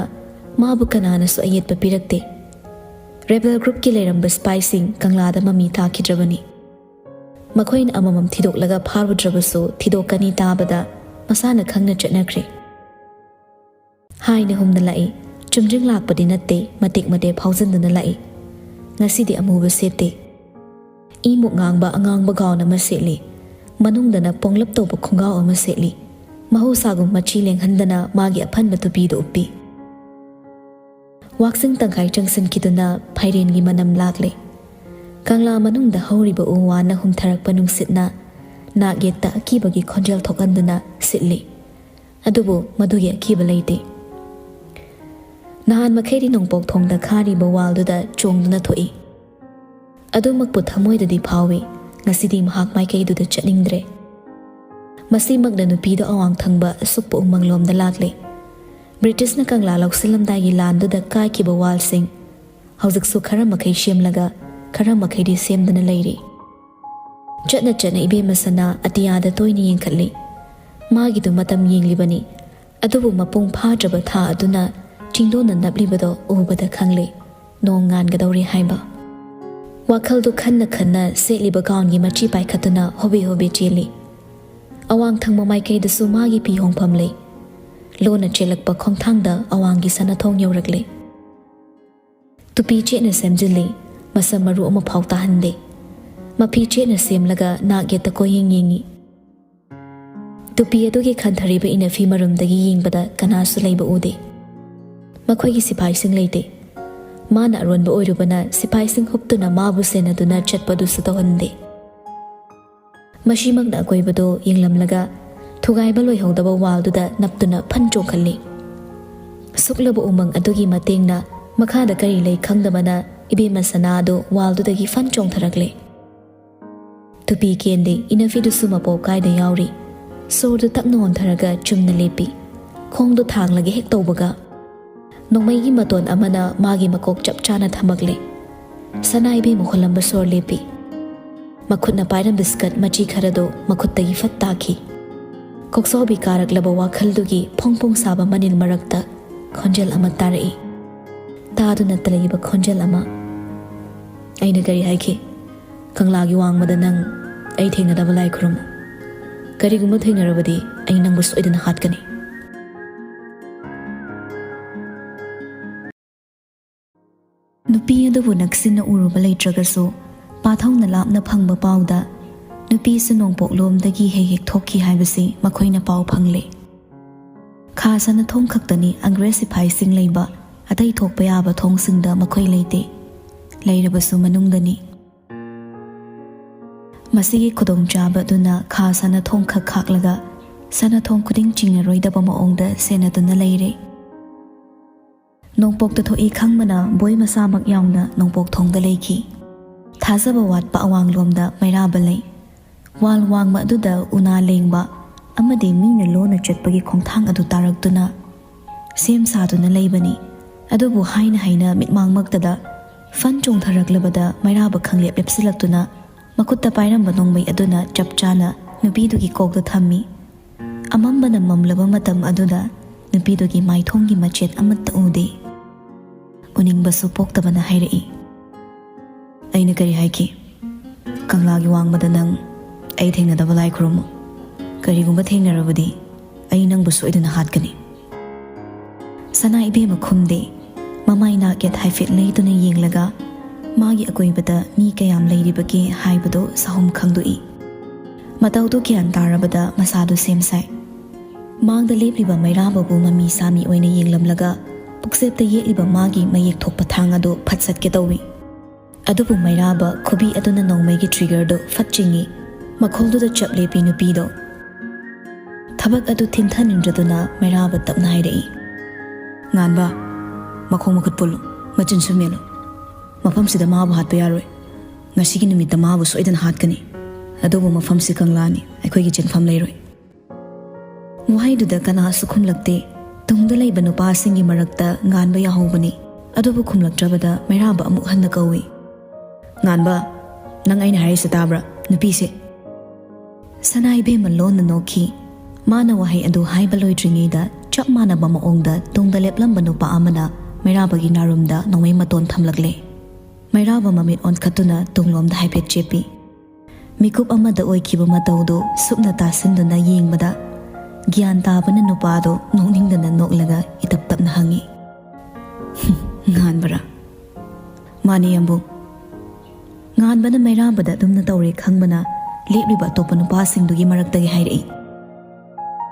ꯃꯥꯕꯨ ꯀꯅꯥꯅꯁꯨ ꯑꯌꯦꯠꯄ ꯄꯤꯔꯛꯇꯦ꯫ ꯔꯦꯕꯦꯜ ꯒ꯭ꯔꯨꯞꯀꯤ ꯂꯩꯔꯝꯕ ꯁꯤꯄꯥꯏꯁꯤꯡ ꯀꯪꯂꯥꯗ ꯃꯃꯤ ꯇꯥꯈꯤꯗ꯭ꯔꯕꯅꯤ꯫ ꯃꯈꯣꯏꯅ ꯑꯃꯃꯝ ꯊꯤꯗꯣꯛꯂꯒ ꯐꯥꯔꯨꯗ꯭ꯔꯕꯁꯨ ꯊꯤꯗꯣꯛꯀꯅꯤ ꯇꯥꯕꯗ ꯃꯁꯥꯅ ꯈꯪꯅ ꯆꯠꯅꯈ꯭ꯔꯦ꯫ ꯍꯥꯏꯅ ꯍꯨꯝꯅ ꯂꯥꯛꯏ꯫ ꯆꯨꯝꯗ꯭ꯔꯤꯡ ꯂꯥꯛꯄꯗꯤ ꯅꯠꯇꯦ, ꯃꯇꯦꯛ ꯃꯇꯦꯛ ꯐꯥꯎꯖꯤꯟꯗꯨꯅ ꯂꯥꯛꯏ꯫ ꯉꯁꯤꯗꯤ ꯑꯃꯨꯕ ꯁꯦꯠꯇꯦ꯫ ꯏꯃꯨꯛ ꯉꯥꯡꯕ ꯑꯉꯥꯡꯕ ꯒꯥꯎꯟ ꯑꯃ ꯁꯦꯠꯂꯤ꯫ ꯃꯅꯨꯡꯗꯅ ꯄꯣꯡꯂꯞ ꯇꯧꯕ ꯈꯣꯡꯒꯥꯎ ꯑꯃ ꯁꯦꯠꯂꯤ꯫ ꯃꯍꯧꯁꯥꯒꯨꯝ ꯃꯆꯤ ꯂꯦꯡꯍꯟꯗꯅ ꯃꯥꯒꯤ ꯑꯐꯟꯕ ꯇꯨꯄꯤꯗꯨ ꯎꯞꯄꯤ꯫ ꯋꯥꯛꯆꯤꯡ ꯇꯪꯈꯥꯏ ꯆꯪꯁꯤꯟꯈꯤꯗꯨꯅ ꯐꯥꯏꯔꯦꯟꯒꯤ ꯃꯅꯝ ꯂꯥꯛꯂꯦ꯫ ꯀꯪꯂꯥ ꯃꯅꯨꯡꯗ ꯍꯧꯔꯤꯕ ꯎ ꯋꯥꯅ ꯍꯨꯝꯊꯔꯛꯄ ꯅꯨꯡꯁꯤꯠꯅ ꯅꯥꯛ ꯌꯦꯠꯇ ꯑꯀꯤꯕꯒꯤ ꯈꯣꯟꯖꯦꯜ ꯊꯣꯛꯍꯟꯗꯨꯅ ꯁꯤꯠꯂꯤ꯫ ꯑꯗꯨꯕꯨ ꯃꯗꯨꯒꯤ ꯑꯀꯤꯕ ꯂꯩꯇꯦ꯫ ꯅꯍꯥꯟ ꯃꯈꯩꯗꯤ ꯅꯣꯡꯄꯣꯛ ꯊꯣꯡꯗ ꯈꯥꯔꯤꯕ ꯋꯥꯜꯗꯨꯗ ꯆꯣꯡꯗꯨꯅ ꯊꯣꯛꯏ꯫ ꯑꯗꯨꯃꯛꯄꯨ ꯊꯃꯣꯏꯗꯗꯤ ꯐꯥꯎꯏ, ꯉꯁꯤꯗꯤ ꯃꯍꯥꯛ ꯃꯥꯏꯀꯩꯗꯨꯗ ꯆꯠꯅꯤꯡꯗ꯭ꯔꯦ꯫ ꯃꯁꯤꯃꯛꯅ ꯅꯨꯄꯤꯗꯣ ꯑꯋꯥꯡ ꯊꯪꯕ ꯑꯁꯨꯛꯄ ꯎꯃꯪꯂꯣꯝꯗ ꯂꯥꯛꯂꯦ꯫ ꯕ꯭ꯔꯤꯇꯤꯁꯅ ꯀꯪꯂꯥ ꯂꯧꯁꯤꯜꯂꯝꯗꯥꯏꯒꯤ ꯂꯥꯟꯗꯨꯗ ꯀꯥꯏꯈꯤꯕ ꯋꯥꯜꯁꯤꯡ ꯍꯧꯖꯤꯛꯁꯨ ꯈꯔ ꯃꯈꯩ ꯁꯦꯝꯂꯒ ꯈꯔ ꯃꯈꯩꯗꯤ ꯁꯦꯝꯗꯅ ꯂꯩꯔꯤ꯫ ꯆꯠꯅ ꯆꯠꯅ ꯏꯕꯦꯝꯃ ꯁꯅꯥ ꯑꯇꯤꯌꯥꯗ ꯇꯣꯏꯅ ꯌꯦꯡꯈꯠꯂꯤ꯫ ꯃꯥꯒꯤꯗꯨ ꯃꯇꯝ ꯌꯦꯡꯂꯤꯕꯅꯤ, ꯑꯗꯨꯕꯨ ꯃꯄꯨꯡ ꯐꯥꯗ꯭ꯔꯕ ꯊꯥ ꯑꯗꯨꯅ ꯆꯤꯡꯗꯣꯟꯅ ꯅꯞꯂꯤꯕꯗꯣ ꯎꯕꯗ ꯈꯪꯂꯦ, ꯅꯣꯡ ꯉꯥꯟꯒꯗꯧꯔꯦ ꯍꯥꯏꯕ꯫ ꯋꯥꯈꯜꯗꯨ ꯈꯟꯅ ꯈꯟꯅ ꯁꯦꯠꯂꯤꯕ ꯒꯥꯎꯟꯒꯤ ꯃꯆꯤ ꯄꯥꯏꯈꯠꯇꯨꯅ ꯍꯣꯕꯦ ꯍꯣꯕꯦ ꯆꯦꯜꯂꯤ꯫ ꯑꯋꯥꯡ ꯊꯪꯕ ꯃꯥꯏꯀꯩꯗꯁꯨ ꯃꯥꯒꯤ ꯐꯤ ꯍꯣꯡꯐꯝ ꯂꯩ꯫ ꯂꯣꯟꯅ ꯆꯦꯜꯂꯛꯄ ꯈꯣꯡꯊꯥꯡꯗ ꯑꯋꯥꯡꯒꯤ ꯁꯅꯥꯊꯣꯡ ꯌꯧꯔꯛꯂꯦ꯫ ꯇꯨꯄꯤ ꯆꯦꯠꯅ ꯁꯦꯝꯖꯤꯜꯂꯤ, ꯃꯁꯝ ꯃꯔꯨ ꯑꯃꯐꯥꯎ ꯇꯥꯍꯟꯗꯦ꯫ ꯃꯐꯤ ꯆꯦꯠꯅ ꯁꯦꯝꯂꯒ ꯅꯥꯛ ꯌꯦꯠꯇ ꯀꯣꯏꯌꯦꯡ ꯌꯦꯡꯉꯤ꯫ ꯇꯨꯄꯤ ꯑꯗꯨꯒꯤ ꯈꯟꯊꯔꯤꯕ ꯏꯅꯐꯤ ꯃꯔꯨꯝꯗꯒꯤ ꯌꯦꯡꯕꯗ ꯀꯅꯥꯁꯨ ꯂꯩꯕ ꯎꯗꯦ꯫ ꯃꯈꯣꯏꯒꯤ ꯁꯤꯐꯥꯏꯁꯤꯡ ꯂꯩꯇꯦ꯫ ꯃꯥꯅ ꯑꯔꯣꯟꯕ ꯑꯣꯏꯔꯨꯕꯅ ꯁꯤꯐꯥꯏꯁꯤꯡ ꯍꯨꯞꯇꯨꯅ ꯃꯥꯕꯨ ꯁꯦꯟꯅꯗꯨꯅ ꯆꯠꯄꯗꯨꯁꯨ ꯇꯧꯍꯟꯗꯦ꯫ ꯃꯁꯤꯃꯛꯅ ꯑꯀꯣꯏꯕꯗꯣ ꯌꯦꯡꯂꯝꯂꯒ ꯊꯨꯒꯥꯏꯕ ꯂꯣꯏꯍꯧꯗꯕ ꯋꯥꯜꯗꯨꯗ ꯅꯞꯇꯨꯅ ꯐꯟ ꯆꯣꯡꯈꯠꯂꯤ꯫ ꯁꯨꯛꯂꯕ ꯎꯃꯪ ꯑꯗꯨꯒꯤ ꯃꯇꯦꯡꯅ ꯃꯈꯥꯗ ꯀꯔꯤ ꯂꯩ ꯈꯪꯗꯕꯅ ꯏꯕꯦꯝꯃ ꯁꯅꯥ ꯑꯗꯨ ꯋꯥꯜꯗꯨꯗꯒꯤ ꯐꯟ ꯆꯣꯡꯊꯔꯛꯂꯦ꯫ ꯇꯨꯄꯤ ꯀꯦꯟꯗꯦ, ꯏꯅꯐꯤꯗꯨꯁꯨ ꯃꯄꯣꯞ ꯀꯥꯏꯗ ꯌꯥꯎꯔꯤ꯫ ꯁꯣꯔꯗꯨ ꯇꯞꯅ ꯍꯣꯟꯊꯔꯒ ꯆꯨꯝꯅ ꯂꯦꯞꯄꯤ꯫ ꯈꯣꯡꯗꯨ ꯊꯥꯡꯂꯒꯦ ꯍꯦꯛ ꯇꯧꯕꯒ, ꯅꯣꯡꯃꯩꯒꯤ ꯃꯇꯣꯟ ꯑꯃꯅ ꯃꯥꯒꯤ ꯃꯀꯣꯛ ꯆꯞ ꯆꯥꯅ ꯊꯝꯃꯛꯂꯦ꯫ ꯁꯅꯥ ꯏꯕꯦꯝꯃ ꯍꯨꯜꯂꯝꯕ ꯁꯣꯔ ꯂꯦꯞꯄꯤ꯫ ꯃꯈꯨꯠꯅ ꯄꯥꯏꯔꯝꯕ ꯁ꯭ꯀꯔꯠ ꯃꯆꯤ ꯈꯔꯗꯨ ꯃꯈꯨꯠꯇꯒꯤ ꯐꯠ ꯇꯥꯈꯤ꯫ ꯀꯣꯛꯆꯥꯎꯕꯤ ꯀꯥꯔꯛꯂꯕ ꯋꯥꯈꯜꯗꯨꯒꯤ ꯐꯣꯡ ꯐꯣꯡ ꯁꯥꯕ ꯃꯅꯤꯜ ꯃꯔꯛꯇ ꯈꯣꯟꯖꯦꯜ ꯑꯃ ꯇꯥꯔꯛꯏ꯫ ꯇꯥꯗꯨꯅꯠꯇ ꯂꯩꯕ ꯈꯣꯟꯖꯦꯜ ꯑꯃ꯫ "ꯑꯩꯅ ꯀꯔꯤ ꯍꯥꯏꯈꯤ? ꯀꯪꯂꯥꯒꯤ ꯋꯥꯡꯃꯗ ꯅꯪ ꯑꯩ ꯊꯦꯡꯅꯗꯕ ꯂꯥꯏ ꯈꯨꯔꯨꯝꯃꯨ꯫ ꯀꯔꯤꯒꯨꯝꯕ ꯊꯦꯡꯅꯔꯕꯗꯤ ꯑꯩ ꯅꯪꯕꯨ ꯁꯣꯏꯗꯅ ꯍꯥꯠꯀꯅꯤ꯫" ꯅꯨꯄꯤ ꯑꯗꯨꯕꯨ ꯅꯛꯁꯤꯟꯅ ꯎꯔꯨꯕ ꯂꯩꯇ꯭ꯔꯒꯁꯨ, ꯄꯥꯊꯧꯅ ꯂꯥꯞꯅ ꯐꯪꯕ ꯄꯥꯎꯗ ꯅꯨꯄꯤꯁꯨ ꯅꯣꯡꯄꯣꯛꯂꯣꯝꯗꯒꯤ ꯍꯦꯛ ꯍꯦꯛ ꯊꯣꯛꯈꯤ ꯍꯥꯏꯕꯁꯤ ꯃꯈꯣꯏꯅ ꯄꯥꯎ ꯐꯪꯂꯦ꯫ ꯈꯥ ꯁꯅꯥꯊꯣꯡ ꯈꯛꯇꯅꯤ ꯑꯪꯒ꯭ꯔꯦꯖ ꯁꯤꯐꯥꯏꯁꯤꯡ ꯂꯩꯕ, ꯑꯇꯩ ꯊꯣꯛꯄ ꯌꯥꯕ ꯊꯣꯡꯁꯤꯡꯗ ꯃꯈꯣꯏ ꯂꯩꯇꯦ꯫ ꯂꯩꯔꯕꯁꯨ ꯃꯅꯨꯡꯗꯅꯤ꯫ ꯃꯁꯤꯒꯤ ꯈꯨꯗꯣꯡꯆꯥꯕ ꯑꯗꯨꯅ ꯈꯥ ꯁꯅꯥꯊꯣꯡ ꯈꯛ ꯈꯥꯛꯂꯒ ꯁꯅꯥꯊꯣꯡ ꯈꯨꯗꯤꯡ ꯆꯤꯡꯅꯔꯣꯏꯗꯕ ꯃꯑꯣꯡꯗ ꯁꯦꯟꯅꯗꯨꯅ ꯂꯩꯔꯦ꯫ ꯅꯣꯡꯄꯣꯛꯇ ꯊꯣꯛꯏ ꯈꯪꯕꯅ ꯕꯣꯏ ꯃꯁꯥꯃꯛ ꯌꯥꯎꯅ ꯅꯣꯡꯄꯣꯛ ꯊꯣꯡꯗ ꯂꯩꯈꯤ꯫ ꯊꯥꯖꯕ ꯋꯥꯠꯄ ꯑꯋꯥꯡꯂꯣꯝꯗ ꯃꯩꯔꯥꯕ ꯂꯩ꯫ ꯋꯥꯜ ꯋꯥꯡꯃ ꯑꯗꯨꯗ ꯎꯅꯥ ꯂꯦꯡꯕ ꯑꯃꯗꯤ ꯃꯤꯅ ꯂꯣꯟꯅ ꯆꯠꯄꯒꯤ ꯈꯣꯡꯊꯥꯡ ꯑꯗꯨ ꯇꯥꯔꯛꯇꯨꯅ ꯁꯦꯝ ꯁꯥꯗꯨꯅ ꯂꯩꯕꯅꯤ꯫ ꯑꯗꯨꯕꯨ ꯍꯥꯏꯅ ꯍꯥꯏꯅ ꯃꯤꯠꯃꯥꯡꯃꯛꯇꯗ ꯐꯟ ꯆꯣꯡꯊꯔꯛꯂꯕꯗ ꯃꯩꯔꯥꯕ ꯈꯪꯂꯦꯞ ꯂꯦꯞꯁꯤꯜꯂꯛꯇꯨꯅ ꯃꯈꯨꯠꯇ ꯄꯥꯏꯔꯝꯕ ꯅꯣꯡꯃꯩ ꯑꯗꯨꯅ ꯆꯞ ꯆꯥꯅ ꯅꯨꯄꯤꯗꯨꯒꯤ ꯀꯣꯛꯇ ꯊꯝꯃꯤ꯫ ꯑꯃꯝꯕꯅ ꯃꯝꯂꯕ ꯃꯇꯝ ꯑꯗꯨꯗ ꯅꯨꯄꯤꯗꯨꯒꯤ ꯃꯥꯏꯊꯣꯡꯒꯤ ꯃꯆꯦꯠ ꯑꯃꯠꯇ ꯎꯗꯦ꯫ ꯎꯅꯤꯡꯕꯁꯨ ꯄꯣꯛꯇꯕꯅ ꯍꯥꯏꯔꯛꯏ, "ꯑꯩꯅ ꯀꯔꯤ ꯍꯥꯏꯈꯤ? ꯀꯪꯂꯥꯒꯤ ꯋꯥꯡꯃꯗ ꯅꯪ ꯑꯩ ꯊꯦꯡꯅꯗꯕ ꯂꯥꯏ ꯈꯨꯔꯨꯝꯃꯨ꯫ ꯀꯔꯤꯒꯨꯝꯕ ꯊꯦꯡꯅꯔꯕꯗꯤ ꯑꯩ ꯅꯪꯕꯨ ꯁꯣꯏꯗꯅ ꯍꯥꯠꯀꯅꯤ꯫" ꯁꯅꯥ ꯏꯕꯦꯝꯃ ꯈꯨꯝꯗꯦ꯫ ꯃꯃꯥꯏ ꯅꯥꯛ ꯌꯦꯠ ꯍꯥꯏꯐꯦꯠ ꯂꯩꯗꯨꯅ ꯌꯦꯡꯂꯒ ꯃꯥꯒꯤ ꯑꯀꯣꯏꯕꯗ ꯃꯤ ꯀꯌꯥꯝ ꯂꯩꯔꯤꯕꯒꯦ ꯍꯥꯏꯕꯗꯨ ꯁꯍꯨꯝ ꯈꯪꯗꯣꯛꯏ꯫ ꯃꯇꯧꯗꯨ ꯒ꯭ꯌꯥꯟ ꯇꯥꯔꯕꯗ ꯃꯁꯥꯗꯨ ꯁꯦꯝ ꯁꯥꯏ꯫ ꯃꯥꯡꯗ ꯂꯦꯞꯂꯤꯕ ꯃꯩꯔꯥꯕꯕꯨ ꯃꯃꯤ ꯁꯥꯃꯤ ꯑꯣꯏꯅ ꯌꯦꯡꯂꯝꯂꯒ ꯄꯨꯛꯆꯦꯞꯇ ꯌꯦꯛꯂꯤꯕ ꯃꯥꯒꯤ ꯃꯌꯦꯛ ꯊꯣꯛꯄ ꯊꯥꯡ ꯑꯗꯨ ꯐꯠ ꯁꯠꯀꯦ ꯇꯧꯏ꯫ ꯑꯗꯨꯕꯨ ꯃꯩꯔꯥꯕ ꯈꯨꯕꯤ ꯑꯗꯨꯅ ꯅꯣꯡꯃꯩꯒꯤ trigger ꯗꯨ ꯐꯠ ꯆꯤꯡꯏ꯫ ꯃꯈꯣꯜꯗꯨꯗ ꯆꯞ ꯂꯦꯞꯄꯤ ꯅꯨꯄꯤꯗꯣ꯫ ꯊꯕꯛ ꯑꯗꯨ ꯊꯤꯟꯊꯅꯤꯡꯗ꯭ꯔꯗꯨꯅ ꯃꯩꯔꯥꯕ ꯇꯞꯅ ꯍꯥꯏꯔꯛꯏ, "ꯉꯥꯟꯕ, ꯃꯈꯣꯡ ꯃꯈꯨꯠ ꯄꯨꯜꯂꯨ, ꯃꯆꯤꯟꯁꯨ ꯃꯦꯜꯂꯨ꯫ ꯃꯐꯝꯁꯤꯗ ꯃꯥꯕꯨ ꯍꯥꯠꯄ ꯌꯥꯔꯣꯏ꯫ ꯉꯁꯤꯒꯤ ꯅꯨꯃꯤꯠꯇ ꯃꯥꯕꯨ ꯁꯣꯏꯗꯅ ꯍꯥꯠꯀꯅꯤ꯫ ꯑꯗꯨꯕꯨ ꯃꯐꯝꯁꯤ ꯀꯪꯂꯥꯅꯤ, ꯑꯩꯈꯣꯏꯒꯤ ꯆꯦꯟꯐꯝ ꯂꯩꯔꯣꯏ"꯫ ꯋꯥꯍꯩꯗꯨꯗ ꯀꯅꯥꯁꯨ ꯈꯨꯝꯂꯛꯇꯦ꯫ ꯇꯨꯡꯗ ꯂꯩꯕ ꯅꯨꯄꯥꯁꯤꯡꯒꯤ ꯃꯔꯛꯇ ꯉꯥꯟꯕ ꯌꯥꯍꯧꯕꯅꯤ꯫ ꯑꯗꯨꯕꯨ ꯈꯨꯝꯂꯛꯇ꯭ꯔꯕꯗ ꯃꯩꯔꯥꯕ ꯑꯃꯨꯛ ꯍꯟꯅ ꯀꯧꯏ, "ꯉꯥꯟꯕ, ꯅꯪ ꯑꯩꯅ ꯍꯥꯏꯔꯤꯁꯦ ꯇꯥꯕ꯭ꯔꯥ? ꯅꯨꯄꯤꯁꯦ?" ꯁꯅꯥ ꯏꯕꯦꯝꯃ ꯂꯣꯟꯅ ꯅꯣꯛꯈꯤ꯫ ꯃꯥꯅ ꯋꯥꯍꯩ ꯑꯗꯨ ꯍꯥꯏꯕ ꯂꯣꯏꯗ꯭ꯔꯤꯉꯩꯗ ꯆꯞ ꯃꯥꯟꯅꯕ ꯃꯑꯣꯡꯗ ꯇꯨꯡꯗ ꯂꯦꯞꯂꯝꯕ ꯅꯨꯄꯥ ꯑꯃꯅ ꯃꯩꯔꯥꯕꯒꯤ ꯅꯥꯔꯨꯝꯗ ꯅꯣꯡꯃꯩ ꯃꯇꯣꯟ ꯊꯝꯂꯛꯂꯦ꯫ ꯃꯩꯔꯥꯕ ꯃꯃꯤꯠ ꯑꯣꯟꯈꯠꯇꯨꯅ ꯇꯨꯡꯂꯣꯝꯗ ꯍꯥꯏꯐꯦꯠ ꯆꯦꯞꯄꯤ꯫ ꯃꯤꯀꯨꯞ ꯑꯃꯗ ꯑꯣꯏꯈꯤꯕ ꯃꯇꯧꯗꯨ ꯁꯨꯞꯅ ꯇꯥꯁꯤꯟꯗꯨꯅ ꯌꯦꯡꯕꯗ, ꯒ꯭ꯌꯥꯟ ꯇꯥꯕꯅ ꯅꯨꯄꯥꯗꯨ ꯅꯣꯛꯅꯤꯡꯗꯅ ꯅꯣꯛꯂꯒ ꯏꯇꯞ ꯇꯞꯅ ꯍꯪꯉꯤ, "ꯉꯥꯟꯕꯔꯥ?" "ꯃꯥꯅꯤ, ꯌꯥꯝꯕꯨꯡ"꯫ ꯉꯥꯟꯕꯅ ꯃꯩꯔꯥꯕꯗ ꯑꯗꯨꯝꯅ ꯇꯧꯔꯦ ꯈꯪꯕꯅ, ꯂꯦꯞꯂꯤꯕ ꯑꯇꯣꯞꯄ ꯅꯨꯄꯥꯁꯤꯡꯗꯨꯒꯤ ꯃꯔꯛꯇꯒꯤ ꯍꯥꯏꯔꯛꯏ,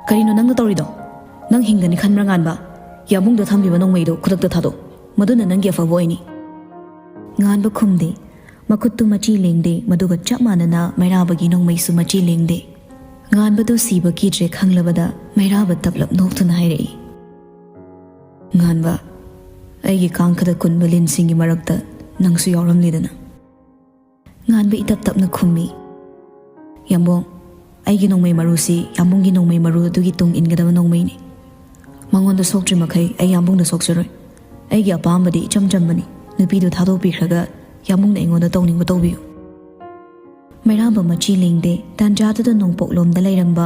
"ꯀꯔꯤꯅꯣ ꯅꯪꯅ ꯇꯧꯔꯤꯗꯣ? ꯅꯪ ꯍꯤꯡꯒꯅꯤ ꯈꯟꯕ꯭ꯔꯥ, ꯉꯥꯟꯕ? ꯌꯥꯝꯕꯨꯡꯗ ꯊꯝꯂꯤꯕ ꯅꯣꯡꯃꯩꯗꯣ ꯈꯨꯗꯛꯇ ꯊꯥꯗꯣꯛ꯫ ꯃꯗꯨꯅ ꯅꯪꯒꯤ ꯑꯐꯕ ꯑꯣꯏꯅꯤ"꯫ ꯉꯥꯟꯕ ꯈꯨꯝꯗꯦ꯫ ꯃꯈꯨꯠꯇꯨ ꯃꯆꯤ ꯂꯦꯡꯗꯦ, ꯃꯗꯨꯒ ꯆꯞ ꯃꯥꯟꯅꯅ ꯃꯩꯔꯥꯕꯒꯤ ꯅꯣꯡꯃꯩꯁꯨ ꯃꯆꯤ ꯂꯦꯡꯗꯦ꯫ ꯉꯥꯟꯕꯗꯨ ꯁꯤꯕ ꯀꯤꯗ꯭ꯔꯦ ꯈꯪꯂꯕꯗ ꯃꯩꯔꯥꯕ ꯇꯞꯂꯞ ꯅꯣꯛꯇꯨꯅ ꯍꯥꯏꯔꯛꯏ, "ꯉꯥꯟꯕ, ꯑꯩꯒꯤ ꯀꯥꯡꯈꯗ ꯀꯨꯟꯕ ꯂꯤꯟꯁꯤꯡꯒꯤ ꯃꯔꯛꯇ ꯅꯪꯁꯨ ꯌꯥꯎꯔꯝꯂꯦꯗꯅ"꯫ ꯉꯥꯟꯕ ꯏꯇꯞ ꯇꯞꯅ ꯈꯨꯝꯃꯤ, "ꯌꯥꯝꯕꯨꯡ, ꯑꯩꯒꯤ ꯅꯣꯡꯃꯩ ꯃꯔꯨꯁꯤ ꯌꯥꯝꯕꯨꯡꯒꯤ ꯅꯣꯡꯃꯩ ꯃꯔꯨ ꯑꯗꯨꯒꯤ ꯇꯨꯡ ꯏꯟꯒꯗꯕ ꯅꯣꯡꯃꯩꯅꯤ꯫ ꯃꯉꯣꯟꯗ ꯁꯣꯛꯇ꯭ꯔꯤ ꯃꯈꯩ ꯑꯩ ꯌꯥꯝꯕꯨꯡꯗ ꯁꯣꯛꯆꯔꯣꯏ꯫ ꯑꯩꯒꯤ ꯑꯄꯥꯝꯕꯗꯤ ꯏꯆꯝ ꯆꯝꯕꯅꯤ, ꯅꯨꯄꯤꯗꯨ ꯊꯥꯗꯣꯛꯄꯤꯈ꯭ꯔꯒ ꯌꯥꯝꯕꯨꯡꯅ ꯑꯩꯉꯣꯟꯗ ꯇꯧꯅꯤꯡꯕ ꯇꯧꯕꯤꯌꯨ"꯫ ꯃꯩꯔꯥꯕ ꯃꯆꯤ ꯂꯦꯡꯗꯦ꯫ ꯇꯥꯟꯖꯥꯗꯨꯗ ꯅꯣꯡꯄꯣꯛꯂꯣꯝꯗ ꯂꯩꯔꯝꯕ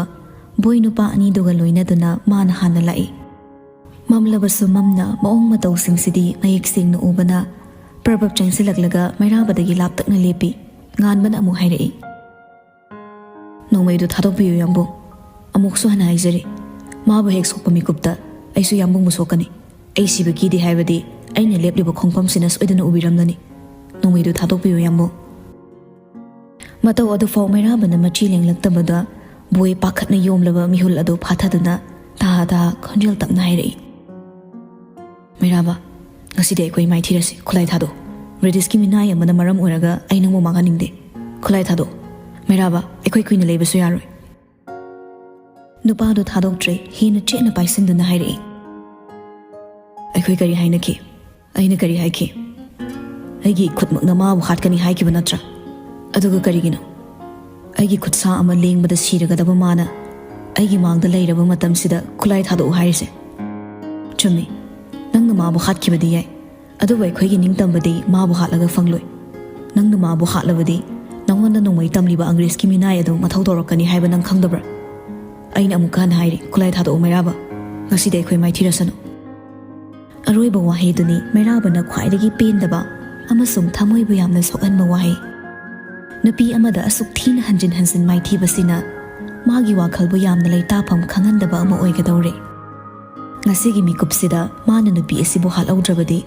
ꯕꯣꯏ ꯅꯨꯄꯥ ꯑꯅꯤꯗꯨꯒ ꯂꯣꯏꯅꯗꯨꯅ ꯃꯥꯅ ꯍꯥꯟꯅ ꯂꯥꯛꯏ꯫ ꯃꯝꯂꯕꯁꯨ ꯃꯝꯅ ꯃꯑꯣꯡ ꯃꯇꯧꯁꯤꯡꯁꯤꯗꯤ ꯃꯌꯦꯛ ꯁꯦꯡꯅ ꯎꯕꯅ ꯄ꯭ꯔꯕꯞ ꯆꯪꯁꯤꯜꯂꯛꯂꯒ ꯃꯩꯔꯥꯕꯗꯒꯤ ꯂꯥꯞꯇꯛꯅ ꯂꯦꯞꯄꯤ꯫ ꯉꯥꯟꯕꯅ ꯑꯃꯨꯛ ꯍꯥꯏꯔꯛꯏ, "ꯅꯣꯡꯃꯩꯗꯨ ꯊꯥꯗꯣꯛꯄꯤꯌꯨ, ꯌꯥꯝꯕꯨꯡ꯫ ꯑꯃꯨꯛꯁꯨ ꯍꯟꯅ ꯍꯥꯏꯖꯔꯤ, ꯃꯥꯕꯨ ꯍꯦꯛ ꯁꯣꯛꯄ ꯃꯤꯀꯨꯞꯇ ꯑꯩꯁꯨ ꯌꯥꯝꯕꯨꯡꯕꯨ ꯁꯣꯛꯀꯅꯤ꯫ ꯑꯩ ꯁꯤꯕ ꯀꯤꯗꯦ ꯍꯥꯏꯕꯗꯤ ꯑꯩꯅ ꯂꯦꯞꯂꯤꯕ ꯈꯣꯡꯐꯝꯁꯤꯅ ꯁꯣꯏꯗꯅ ꯎꯕꯤꯔꯝꯂꯅꯤ꯫ ꯅꯣꯡꯃꯩꯗꯨ ꯊꯥꯗꯣꯛꯄꯤꯌꯨ, ꯌꯥꯝꯕꯨꯡ"꯫ ꯃꯇꯧ ꯑꯗꯨꯐꯥꯎ ꯃꯩꯔꯥꯕꯅ ꯃꯆꯤ ꯂꯦꯡꯂꯛꯇꯕꯗ ꯕꯣꯏ ꯄꯥꯈꯠꯅ ꯌꯣꯝꯂꯕ ꯃꯤꯍꯨꯜ ꯑꯗꯨ ꯐꯥꯊꯗꯨꯅ ꯇꯍꯥ ꯇꯍꯥ ꯈꯣꯟꯖꯦꯜ ꯇꯞꯅ ꯍꯥꯏꯔꯛꯏ, "ꯃꯩꯔꯥꯕ, ꯉꯁꯤꯗꯤ ꯑꯩꯈꯣꯏ ꯃꯥꯏꯊꯤꯔꯁꯤ꯫ ꯈꯨꯠꯂꯥꯏ ꯊꯥꯗꯣꯛ꯫ ꯕ꯭ꯔꯤꯇꯤꯁꯀꯤ ꯃꯤꯅꯥꯏ ꯑꯃꯅ ꯃꯔꯝ ꯑꯣꯏꯔꯒ ꯑꯩ ꯅꯪꯕꯨ ꯃꯥꯡꯍꯟꯅꯤꯡꯗꯦ꯫ ꯈꯨꯠꯂꯥꯏ ꯊꯥꯗꯣꯛ꯫ ꯃꯩꯔꯥꯕ, ꯑꯩꯈꯣꯏ ꯀꯨꯏꯅ ꯂꯩꯕꯁꯨ ꯌꯥꯔꯣꯏ"꯫ ꯅꯨꯄꯥꯗꯨ ꯊꯥꯗꯣꯛꯇ꯭ꯔꯦ, ꯍꯦꯟꯅ ꯆꯦꯠꯅ ꯄꯥꯏꯁꯤꯟꯗꯨꯅ ꯍꯥꯏꯔꯛꯏ꯫ "ꯑꯩꯈꯣꯏ ꯀꯔꯤ ꯍꯥꯏꯅꯈꯤ? ꯑꯩꯅ ꯀꯔꯤ ꯍꯥꯏꯈꯤ? ꯑꯩꯒꯤ ꯏꯈꯨꯠꯃꯛꯅ ꯃꯥꯕꯨ ꯍꯥꯠꯀꯅꯤ ꯍꯥꯏꯈꯤꯕ ꯅꯠꯇ꯭ꯔꯥ? ꯑꯗꯨꯒ ꯀꯔꯤꯒꯤꯅꯣ ꯑꯩꯒꯤ ꯈꯨꯠꯁꯥ ꯑꯃ ꯂꯦꯡꯕꯗ ꯁꯤꯔꯒꯗꯕ ꯃꯥꯅ ꯑꯩꯒꯤ ꯃꯥꯡꯗ ꯂꯩꯔꯕ ꯃꯇꯝꯁꯤꯗ ꯈꯨꯠꯂꯥꯏ ꯊꯥꯗꯣꯛꯎ ꯍꯥꯏꯔꯤꯁꯦ? ꯆꯨꯝꯃꯤ, ꯅꯪꯅ ꯃꯥꯕꯨ ꯍꯥꯠꯈꯤꯕꯗꯤ ꯌꯥꯏ, ꯑꯗꯨꯕꯨ ꯑꯩꯈꯣꯏꯒꯤ ꯅꯤꯡꯇꯝꯕꯗꯤ ꯃꯥꯕꯨ ꯍꯥꯠꯂꯒ ꯐꯪꯂꯣꯏ꯫ ꯅꯪꯅ ꯃꯥꯕꯨ ꯍꯥꯠꯂꯕꯗꯤ ꯅꯉꯣꯟꯗ ꯅꯣꯡꯃꯩ ꯇꯝꯂꯤꯕ ꯑꯪꯒ꯭ꯔꯦꯖꯀꯤ ꯃꯤꯅꯥꯏ ꯑꯗꯨ ꯃꯊꯧ ꯇꯧꯔꯛꯀꯅꯤ ꯍꯥꯏꯕ ꯅꯪ ꯈꯪꯗꯕ꯭ꯔꯥ?" ꯑꯩꯅ ꯑꯃꯨꯛꯀ ꯍꯟꯅ ꯍꯥꯏꯔꯤ, "ꯈꯨꯠꯂꯥꯏ ꯊꯥꯗꯣꯛꯎ ꯃꯩꯔꯥꯕ, ꯉꯁꯤꯗꯤ ꯑꯩꯈꯣꯏ ꯃꯥꯏꯊꯤꯔꯁꯅꯨ"꯫ ꯑꯔꯣꯏꯕ ꯋꯥꯍꯩꯗꯨꯅꯤ ꯃꯩꯔꯥꯕꯅ ꯈ꯭ꯋꯥꯏꯗꯒꯤ ꯄꯦꯟꯗꯕ ꯑꯃꯁꯨꯡ ꯊꯃꯣꯏꯕꯨ ꯌꯥꯝꯅ ꯁꯣꯛꯍꯟꯕ ꯋꯥꯍꯩ꯫ ꯅꯨꯄꯤ ꯑꯃꯗ ꯑꯁꯨꯛ ꯊꯤꯅ ꯍꯟꯖꯤꯟ ꯍꯟꯖꯤꯟ ꯃꯥꯏꯊꯤꯕꯁꯤꯅ ꯃꯥꯒꯤ ꯋꯥꯈꯜꯕꯨ ꯌꯥꯝꯅ ꯂꯩꯇꯥꯐꯝ ꯈꯪꯍꯟꯗꯕ ꯑꯃ ꯑꯣꯏꯒꯗꯧꯔꯦ꯫ ꯉꯁꯤꯒꯤ ꯃꯤꯀꯨꯞꯁꯤꯗ ꯃꯥꯅ ꯅꯨꯄꯤ ꯑꯁꯤꯕꯨ ꯍꯥꯠꯍꯧꯗ꯭ꯔꯕꯗꯤ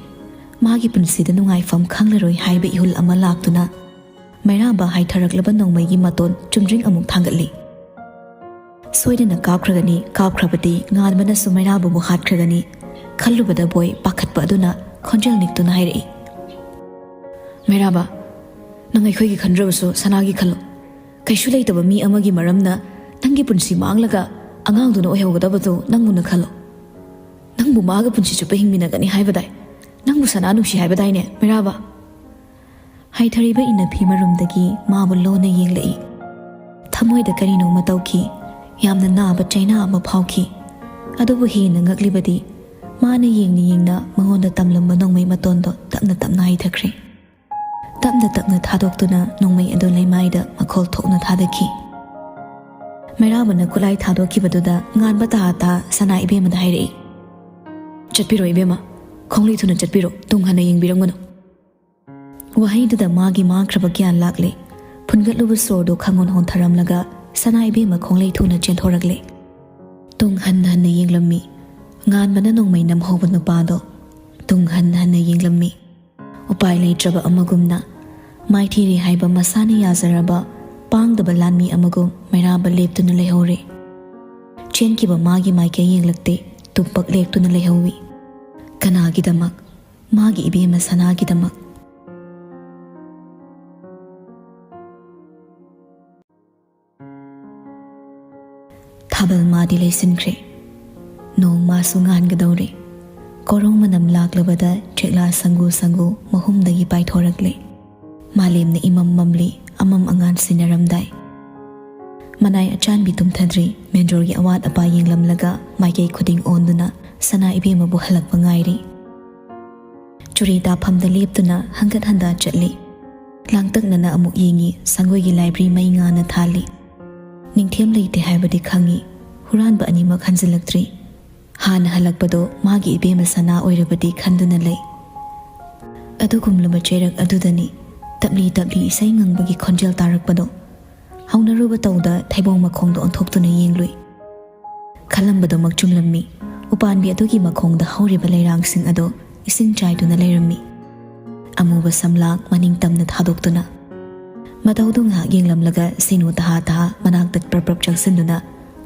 ꯃꯥꯒꯤ ꯄꯨꯟꯁꯤꯗ ꯅꯨꯡꯉꯥꯏꯐꯝ ꯈꯪꯂꯔꯣꯏ ꯍꯥꯏꯕ ꯏꯍꯨꯜ ꯑꯃ ꯂꯥꯛꯇꯨꯅ ꯃꯩꯔꯥꯕ ꯍꯥꯏꯊꯔꯛꯂꯕ ꯅꯣꯡꯃꯩꯒꯤ ꯃꯇꯣꯟ ꯆꯨꯝꯗ꯭ꯔꯤꯡ ꯑꯃꯨꯛ ꯊꯥꯡꯒꯠꯂꯤ꯫ "ꯁꯣꯏꯗꯅ ꯀꯥꯞꯈ꯭ꯔꯒꯅꯤ, ꯀꯥꯞꯈ꯭ꯔꯕꯗꯤ ꯉꯥꯟꯕꯅꯁꯨ ꯃꯩꯔꯥꯕꯕꯨ ꯍꯥꯠꯈ꯭ꯔꯒꯅꯤ" ꯈꯜꯂꯨꯕꯗ ꯕꯣꯏ ꯄꯥꯈꯠꯄ ꯑꯗꯨꯅ ꯈꯣꯟꯖꯦꯜ ꯅꯤꯛꯇꯨꯅ ꯍꯥꯏꯔꯛꯏ, "ꯃꯩꯔꯥꯕ, ꯅꯪ ꯑꯩꯈꯣꯏꯒꯤ ꯈꯟꯗ꯭ꯔꯕꯁꯨ ꯁꯅꯥꯒꯤ ꯈꯜꯂꯣ꯫ ꯀꯩꯁꯨ ꯂꯩꯇꯕ ꯃꯤ ꯑꯃꯒꯤ ꯃꯔꯝꯅ ꯅꯪꯒꯤ ꯄꯨꯟꯁꯤ ꯃꯥꯡꯂꯒ ꯑꯉꯥꯡꯗꯨꯅ ꯑꯣꯏꯍꯧꯒꯗꯕꯗꯨ ꯅꯪ ꯃꯨꯟꯅ ꯈꯜꯂꯣ꯫ ꯅꯪꯕꯨ ꯃꯥꯒ ꯄꯨꯟꯁꯤ ꯆꯨꯞꯄ ꯍꯤꯡꯃꯤꯟꯅꯒꯅꯤ ꯍꯥꯏꯕꯗꯥꯏ? ꯅꯪꯕꯨ ꯁꯅꯥ ꯅꯨꯡꯁꯤ ꯍꯥꯏꯕꯗꯥꯏꯅꯦ, ꯃꯩꯔꯥꯕ?" ꯍꯥꯏꯊꯔꯤꯕ ꯏꯟꯅꯐꯤ ꯃꯔꯨꯝꯗꯒꯤ ꯃꯥꯕꯨ ꯂꯣꯟꯅ ꯌꯦꯡꯂꯛꯏ꯫ ꯊꯃꯣꯏꯗ ꯀꯔꯤꯅꯣꯃ ꯇꯧꯈꯤ꯫ ꯌꯥꯝꯅ ꯅꯥꯕ ꯆꯩꯅꯥ ꯑꯃ ꯐꯥꯎꯈꯤ꯫ ꯑꯗꯨꯕꯨ ꯍꯦꯟꯅ ꯉꯛꯂꯤꯕꯗꯤ ꯃꯥꯅ ꯌꯦꯡꯅ ꯌꯦꯡꯅ ꯃꯉꯣꯟꯗ ꯇꯝꯂꯝꯕ ꯅꯣꯡꯃꯩ ꯃꯇꯣꯟꯗꯣ ꯇꯞꯅ ꯇꯞꯅ ꯍꯩꯊꯈ꯭ꯔꯦ꯫ ꯇꯞꯅ ꯇꯞꯅ ꯊꯥꯗꯣꯛꯇꯨꯅ ꯅꯣꯡꯃꯩ ꯑꯗꯨ ꯂꯩꯃꯥꯏꯗ ꯃꯈꯣꯜ ꯊꯣꯛꯅ ꯊꯥꯗꯈꯤ꯫ ꯃꯩꯔꯥꯕꯅ ꯈꯨꯠꯂꯥꯏ ꯊꯥꯗꯣꯛꯈꯤꯕꯗꯨꯗ ꯉꯥꯟꯕ ꯇꯥ ꯇꯥ ꯁꯅꯥ ꯏꯕꯦꯝꯃꯗ ꯍꯥꯏꯔꯛꯏ, "ꯆꯠꯄꯤꯔꯣ ꯏꯕꯦꯝꯃ, ꯈꯣꯡꯂꯩ ꯊꯨꯅ ꯆꯠꯄꯤꯔꯣ, ꯇꯨꯡ ꯍꯟꯅ ꯌꯦꯡꯕꯤꯔꯝꯒꯅꯨ"꯫ ꯋꯥꯍꯩꯗꯨꯗ ꯃꯥꯒꯤ ꯃꯥꯡꯈ꯭ꯔꯕ ꯒ꯭ꯌꯥꯟ ꯂꯥꯛꯂꯦ꯫ ꯐꯨꯟꯒꯠꯂꯨꯕ ꯁꯣꯔꯗꯨ ꯈꯪꯍꯣꯟ ꯍꯣꯟꯊꯔꯝꯂꯒ ꯁꯅꯥ ꯏꯕꯦꯝꯃ ꯈꯣꯡꯂꯩ ꯊꯨꯅ ꯆꯦꯟꯊꯣꯔꯛꯂꯦ꯫ ꯇꯨꯡ ꯍꯟ ꯍꯟꯅ ꯌꯦꯡꯂꯝꯃꯤ꯫ ꯉꯥꯟꯕꯅ ꯅꯣꯡꯃꯩ ꯅꯝꯍꯧꯕ ꯅꯨꯄꯥꯗꯣ ꯇꯨꯡ ꯍꯟ ꯍꯟꯅ ꯌꯦꯡꯂꯝꯃꯤ꯫ ꯎꯄꯥꯏ ꯂꯩꯇ꯭ꯔꯕ ꯑꯃꯒꯨꯝꯅ ꯃꯥꯏꯊꯤꯔꯦ ꯍꯥꯏꯕ ꯃꯁꯥꯅ ꯌꯥꯖꯔꯕ ꯄꯥꯡꯗꯕ ꯂꯥꯟꯃꯤ ꯑꯃꯒꯨꯝ ꯃꯩꯔꯥꯕ ꯂꯦꯞꯇꯨꯅ ꯂꯩꯍꯧꯔꯦ꯫ ꯆꯦꯟꯈꯤꯕ ꯃꯥꯒꯤ ꯃꯥꯏꯀꯩ ꯌꯦꯡꯂꯛꯇꯦ, ꯇꯨꯝꯄꯛ ꯂꯦꯛꯇꯨꯅ ꯂꯩꯍꯧꯏ꯫ ꯀꯅꯥꯒꯤꯗꯃꯛ? ꯃꯥꯒꯤ ꯏꯕꯦꯝꯃ ꯁꯅꯥꯒꯤꯗꯃꯛ꯫ ꯊꯥꯕꯜ ꯃꯥꯗꯤ ꯂꯩꯁꯤꯟꯈ꯭ꯔꯦ꯫ ꯅꯣꯡ ꯃꯥꯁꯨ ꯉꯥꯟꯒꯗꯧꯔꯦ꯫ ꯀꯣꯔꯧ ꯃꯅꯝ ꯂꯥꯛꯂꯕꯗ ꯆꯦꯛꯂꯥ ꯁꯪꯒꯨ ꯁꯪꯒꯨ ꯃꯍꯨꯝꯗꯒꯤ ꯄꯥꯏꯊꯣꯔꯛꯂꯦ꯫ ꯃꯥꯂꯦꯝꯅ ꯏꯃꯝ ꯃꯝꯂꯤ, ꯑꯃꯝ ꯑꯉꯥꯟ ꯁꯤꯟꯅꯔꯝꯗꯥꯏ꯫ ꯃꯅꯥꯏ ꯑꯆꯥꯟꯕꯤ ꯇꯨꯝꯊꯗ꯭ꯔꯤ, ꯃꯦꯟꯖꯣꯔꯒꯤ ꯑꯋꯥꯠ ꯑꯄꯥ ꯌꯦꯡꯂꯝꯂꯒ ꯃꯥꯏꯀꯩ ꯈꯨꯗꯤꯡ ꯑꯣꯟꯗꯨꯅ ꯁꯅꯥ ꯏꯕꯦꯝꯃꯕꯨ ꯍꯜꯂꯛꯄ ꯉꯥꯏꯔꯤ꯫ ꯆꯨꯔꯤ ꯇꯥꯐꯝꯗ ꯂꯦꯞꯇꯨꯅ ꯍꯪꯒꯠ ꯍꯟꯗꯥ ꯆꯠꯂꯤ꯫ ꯂꯥꯡꯇꯛꯅꯅ ꯑꯃꯨꯛ ꯌꯦꯡꯉꯤ, ꯁꯪꯒꯣꯏꯒꯤ ꯂꯥꯏꯕ꯭ꯔꯤ ꯃꯩ ꯉꯥꯅ ꯊꯥꯜꯂꯤ꯫ ꯅꯤꯡꯊꯦꯝ ꯂꯩꯇꯦ ꯍꯥꯏꯕꯗꯤ ꯈꯪꯉꯤ, ꯍꯨꯔꯥꯟꯕ ꯑꯅꯤꯃꯛ ꯍꯟꯖꯤꯜꯂꯛꯇ꯭ꯔꯤ꯫ ꯍꯥꯟꯅ ꯍꯜꯂꯛꯄꯗꯣ ꯃꯥꯒꯤ ꯏꯕꯦꯝꯃ ꯁꯅꯥ ꯑꯣꯏꯔꯕꯗꯤ ꯈꯟꯗꯨꯅ ꯂꯩ꯫ ꯑꯗꯨꯒꯨꯝꯂꯕ ꯆꯩꯔꯛ ꯑꯗꯨꯗꯅꯤ ꯇꯞꯂꯤ ꯇꯞꯂꯤ ꯏꯁꯩ ꯉꯪꯕꯒꯤ ꯈꯣꯟꯖꯦꯜ ꯇꯥꯔꯛꯄꯗꯣ꯫ ꯍꯧꯅꯔꯨꯕ ꯇꯧꯗ ꯊꯩꯕꯣꯡ ꯃꯈꯣꯡꯗ ꯑꯣꯟꯊꯣꯛꯇꯨꯅ ꯌꯦꯡꯂꯨꯏ꯫ ꯈꯜꯂꯝꯕꯗꯨꯃꯛ ꯆꯨꯝꯂꯝꯃꯤ꯫ ꯎꯄꯥꯟꯕꯤ ꯑꯗꯨꯒꯤ ꯃꯈꯣꯡꯗ ꯍꯧꯔꯤꯕ ꯂꯩꯔꯥꯡꯁꯤꯡ ꯑꯗꯨ ꯏꯁꯤꯡ ꯆꯥꯏꯗꯨꯅ ꯂꯩꯔꯝꯃꯤ꯫ ꯑꯃꯨꯕ ꯁꯝꯂꯥꯡ ꯃꯅꯤꯡ ꯇꯝꯅ ꯊꯥꯗꯣꯛꯇꯨꯅ꯫ ꯃꯇꯧꯗꯨ ꯉꯥꯏꯍꯥꯛ ꯌꯦꯡꯂꯝꯂꯒ ꯁꯦꯅꯨ ꯇꯍꯥ ꯇꯍꯥ ꯃꯅꯥꯛꯇ ꯄ꯭ꯔꯞ ꯄ꯭ꯔꯞ ꯆꯪꯁꯤꯟꯗꯨꯅ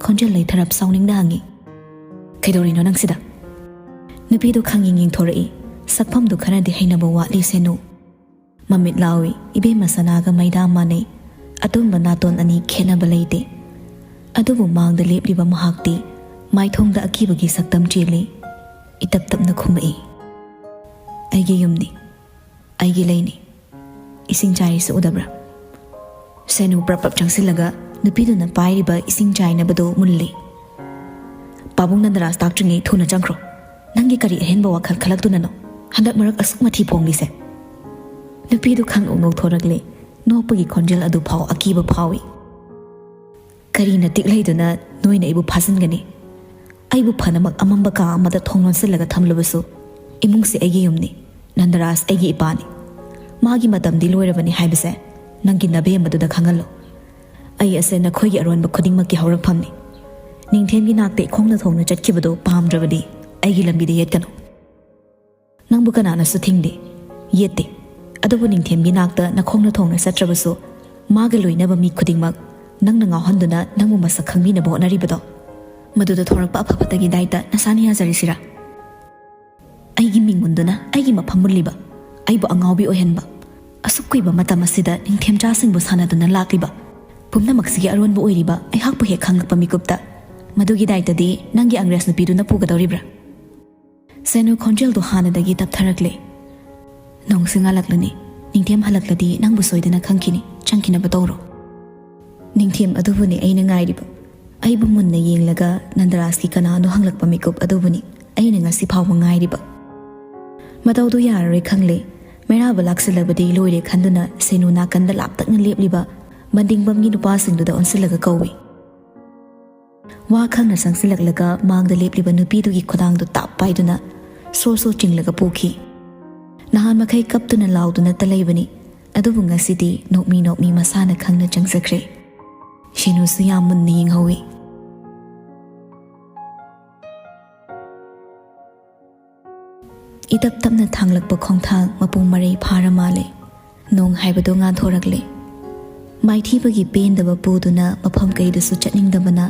ꯈꯣꯟꯖꯦꯜ ꯂꯩꯊꯔꯞ ꯁꯥꯎꯅꯤꯡꯅ ꯍꯪꯉꯤ, "ꯀꯩꯗꯧꯔꯤꯅꯣ ꯅꯪꯁꯤꯗ?" ꯅꯨꯄꯤꯗꯨ ꯈꯪꯌꯦꯡ ꯌꯦꯡꯊꯣꯔꯛꯏ꯫ ꯁꯛꯐꯝꯗꯨ ꯈꯔꯗꯤ ꯍꯩꯅꯕ ꯋꯥꯠꯂꯤ ꯁꯦꯅꯨ꯫ ꯃꯃꯤꯠ ꯂꯥꯎꯏ, ꯏꯕꯦꯝꯃ ꯁꯅꯥꯒ ꯃꯩꯗꯥ ꯃꯥꯟꯅꯩ꯫ ꯑꯇꯨꯝꯕ ꯅꯥꯇꯣꯟ ꯑꯅꯤ ꯈꯦꯠꯅꯕ ꯂꯩꯇꯦ꯫ ꯑꯗꯨꯕꯨ ꯃꯥꯡꯗ ꯂꯦꯞꯂꯤꯕ ꯃꯍꯥꯛꯇꯤ ꯃꯥꯏꯊꯣꯡꯗ ꯑꯀꯤꯕꯒꯤ ꯁꯛꯇꯝ ꯆꯦꯜꯂꯤ꯫ ꯏꯇꯞ ꯇꯞꯅ ꯈꯨꯝꯃꯛꯏ, "ꯑꯩꯒꯤ ꯌꯨꯝꯅꯤ, ꯑꯩꯒꯤ ꯂꯩꯅꯤ꯫ ꯏꯁꯤꯡ ꯆꯥꯏꯔꯤꯁꯤ ꯎꯗꯕ꯭ꯔꯥ?" ꯁꯦꯅꯨ ꯄ꯭ꯔꯞ ꯄ꯭ꯔꯞ ꯆꯪꯁꯤꯜꯂꯒ ꯅꯨꯄꯤꯗꯨꯅ ꯄꯥꯏꯔꯤꯕ ꯏꯁꯤꯡ ꯆꯥꯏꯅꯕꯗꯨ ꯃꯨꯜꯂꯤ꯫ "ꯄꯥꯕꯨꯡ ꯅꯟꯗꯔꯥꯖ ꯇꯥꯛꯇ꯭ꯔꯤꯉꯩ ꯊꯨꯅ ꯆꯪꯈ꯭ꯔꯣ꯫ ꯅꯪꯒꯤ ꯀꯔꯤ ꯑꯍꯦꯟꯕ ꯋꯥꯈꯜ ꯈꯜꯂꯛꯇꯨꯅꯅꯣ? ꯍꯟꯗꯛ ꯃꯔꯛ ꯑꯁꯨꯛ ꯃꯊꯤ ꯐꯣꯡꯂꯤꯁꯦ?" ꯅꯨꯄꯤꯗꯨ ꯈꯪꯅꯣꯛ ꯅꯣꯛꯊꯣꯔꯛꯂꯦ꯫ ꯅꯣꯛꯄꯒꯤ ꯈꯣꯟꯖꯦꯜ ꯑꯗꯨ ꯐꯥꯎ ꯑꯀꯤꯕ ꯐꯥꯎꯏ꯫ "ꯀꯔꯤꯅ ꯇꯤꯛ ꯂꯩꯗꯨꯅ ꯅꯣꯏꯅ ꯑꯩꯕꯨ ꯐꯥꯖꯤꯟꯒꯅꯤ? ꯑꯩꯕꯨ ꯐꯅꯃꯛ ꯑꯃꯝꯕ ꯀꯥ ꯑꯃꯗ ꯊꯣꯡ ꯂꯣꯟꯁꯤꯜꯂꯒ ꯊꯝꯂꯕꯁꯨ ꯏꯃꯨꯡꯁꯦ ꯑꯩꯒꯤ ꯌꯨꯝꯅꯤ꯫ ꯅꯟꯗꯔꯥꯖ ꯑꯩꯒꯤ ꯏꯄꯥꯅꯤ꯫ ꯃꯥꯒꯤ ꯃꯇꯝꯗꯤ ꯂꯣꯏꯔꯕꯅꯤ ꯍꯥꯏꯕꯁꯦ ꯅꯪꯒꯤ ꯅꯕꯦꯝꯃꯗꯨꯗ ꯈꯪꯍꯜꯂꯨ꯫ ꯑꯩ ꯑꯁꯦ ꯅꯈꯣꯏꯒꯤ ꯑꯔꯣꯟꯕ ꯈꯨꯗꯤꯡꯃꯛꯀꯤ ꯍꯧꯔꯛꯐꯝꯅꯤ꯫ ꯅꯤꯡꯊꯦꯝꯒꯤ ꯅꯥꯛꯇ ꯏꯈꯣꯡꯅ ꯊꯣꯡꯅ ꯆꯠꯈꯤꯕꯗꯨ ꯄꯥꯝꯗ꯭ꯔꯕꯗꯤ ꯑꯩꯒꯤ ꯂꯝꯕꯤꯗ ꯌꯦꯠꯀꯅꯨ꯫ ꯅꯪꯕꯨ ꯀꯅꯥꯅꯁꯨ ꯊꯤꯡꯗꯦ, ꯌꯦꯠꯇꯦ꯫ ꯑꯗꯨꯕꯨ ꯅꯤꯡꯊꯦꯝꯒꯤ ꯅꯥꯛꯇ ꯅꯈꯣꯡꯅ ꯊꯣꯡꯅ ꯆꯠꯇ꯭ꯔꯕꯁꯨ ꯃꯥꯒ ꯂꯣꯏꯅꯕ ꯃꯤ ꯈꯨꯗꯤꯡꯃꯛ ꯅꯪꯅ ꯉꯥꯎꯍꯟꯗꯨꯅ ꯅꯪꯕꯨ ꯃꯁꯛ ꯈꯪꯕꯤꯅꯕ ꯍꯣꯠꯅꯔꯤꯕꯗꯣ, ꯃꯗꯨꯗ ꯊꯣꯔꯛꯄ ꯑꯐ ꯐꯠꯇꯒꯤ ꯗꯥꯏꯇ ꯅꯁꯥꯅ ꯌꯥꯖꯔꯤꯁꯤꯔꯥ?" ꯑꯩꯒꯤ ꯃꯤꯡ ꯃꯨꯟꯗꯨꯅ ꯑꯩꯒꯤ ꯃꯐꯝ ꯃꯨꯜꯂꯤꯕ, ꯑꯩꯕꯨ ꯑꯉꯥꯎꯕꯤ ꯑꯣꯏꯍꯟꯕ, ꯑꯁꯨꯛ ꯀꯨꯏꯕ ꯃꯇꯝ ꯑꯁꯤꯗ ꯅꯤꯡꯊꯦꯝꯆꯥꯁꯤꯡꯕꯨ ꯁꯥꯟꯅꯗꯨꯅ ꯂꯥꯛꯂꯤꯕ ꯄꯨꯝꯅꯃꯛꯁꯤꯒꯤ ꯑꯔꯣꯟꯕ ꯑꯣꯏꯔꯤꯕ ꯑꯩꯍꯥꯛꯄꯨ ꯍꯦꯛ ꯈꯪꯂꯛꯄ ꯃꯤꯀꯨꯞꯇ ꯃꯗꯨꯒꯤ ꯗꯥꯏꯇꯗꯤ ꯅꯪꯒꯤ ꯑꯪꯒ꯭ꯔꯦꯖ ꯅꯨꯄꯤꯗꯨꯅ ꯄꯨꯒꯗꯧꯔꯤꯕ꯭ꯔꯥ? ꯁꯦꯅꯨ ꯈꯣꯟꯖꯦꯜꯗꯨ ꯍꯥꯟꯅꯗꯒꯤ ꯇꯞꯊꯔꯛꯂꯦ꯫ ꯅꯣꯡꯁꯦ ꯉꯥꯜꯂꯛꯂꯅꯤ꯫ ꯅꯤꯡꯊꯦꯝ ꯍꯜꯂꯛꯂꯗꯤ ꯅꯪꯕꯨ ꯁꯣꯏꯗꯅ ꯈꯪꯈꯤꯅꯤ꯫ ꯆꯪꯈꯤꯅꯕ ꯇꯧꯔꯣ꯫ ꯅꯤꯡꯊꯦꯝ ꯑꯗꯨꯕꯨꯅꯤ ꯑꯩꯅ ꯉꯥꯏꯔꯤꯕ꯫ ꯑꯩꯕꯨ ꯃꯨꯟꯅ ꯌꯦꯡꯂꯒ ꯅꯟꯗꯔꯥꯖꯀꯤ ꯀꯅꯥꯅꯣ ꯍꯪꯂꯛꯄ ꯃꯤꯀꯨꯞ ꯑꯗꯨꯕꯨꯅꯤ ꯑꯩꯅ ꯉꯁꯤ ꯐꯥꯎꯕ ꯉꯥꯏꯔꯤꯕ꯫ ꯃꯇꯧꯗꯨ ꯌꯥꯔꯔꯣꯏ ꯈꯪꯂꯦ꯫ ꯃꯩꯔꯥꯕ ꯂꯥꯛꯁꯤꯜꯂꯕꯗꯤ ꯂꯣꯏꯔꯦ ꯈꯟꯗꯨꯅ ꯁꯦꯅꯨ ꯅꯥꯀꯟꯗ ꯂꯥꯞꯇꯛꯅ ꯂꯦꯞꯂꯤꯕ ꯃꯟꯗꯤꯡꯕꯝꯒꯤ ꯅꯨꯄꯥꯁꯤꯡꯗꯨꯗ ꯑꯣꯟꯁꯤꯜꯂꯒ ꯀꯧꯏ꯫ ꯋꯥ ꯈꯪꯅ ꯆꯪꯁꯤꯜꯂꯛꯂꯒ ꯃꯥꯡꯗ ꯂꯦꯞꯂꯤꯕ ꯅꯨꯄꯤꯗꯨꯒꯤ ꯈꯨꯗꯥꯡꯗꯨ ꯇꯥꯞ ꯄꯥꯏꯗꯨꯅ ꯁꯣ ꯁꯣ ꯆꯤꯡꯂꯒ ꯄꯨꯈꯤ꯫ ꯅꯍꯥꯟ ꯃꯈꯩ ꯀꯞꯇꯨꯅ ꯂꯥꯎꯗꯨꯅꯇ ꯂꯩꯕꯅꯤ, ꯑꯗꯨꯕꯨ ꯉꯁꯤꯗꯤ ꯅꯣꯛꯃꯤ ꯅꯣꯛꯃꯤ ꯃꯁꯥꯅ ꯈꯪꯅ ꯆꯪꯖꯈ꯭ꯔꯦ꯫ ꯁꯦꯅꯨꯁꯨ ꯌꯥꯝ ꯃꯨꯟꯅ ꯌꯦꯡꯍꯧꯏ꯫ ꯏꯇꯞ ꯇꯞꯅ ꯊꯥꯡꯂꯛꯄ ꯈꯣꯡꯊꯥꯡ ꯃꯄꯨꯡ ꯃꯔꯩ ꯐꯥꯔ ꯃꯥꯜꯂꯦ꯫ ꯅꯣꯡ ꯍꯥꯏꯕꯗꯨ ꯉꯥꯟꯊꯣꯔꯛꯂꯦ꯫ ꯃꯥꯏꯊꯤꯕꯒꯤ ꯄꯦꯟꯗꯕ ꯄꯨꯗꯨꯅ ꯃꯐꯝ ꯀꯩꯗꯁꯨ ꯆꯠꯅꯤꯡꯗꯕꯅ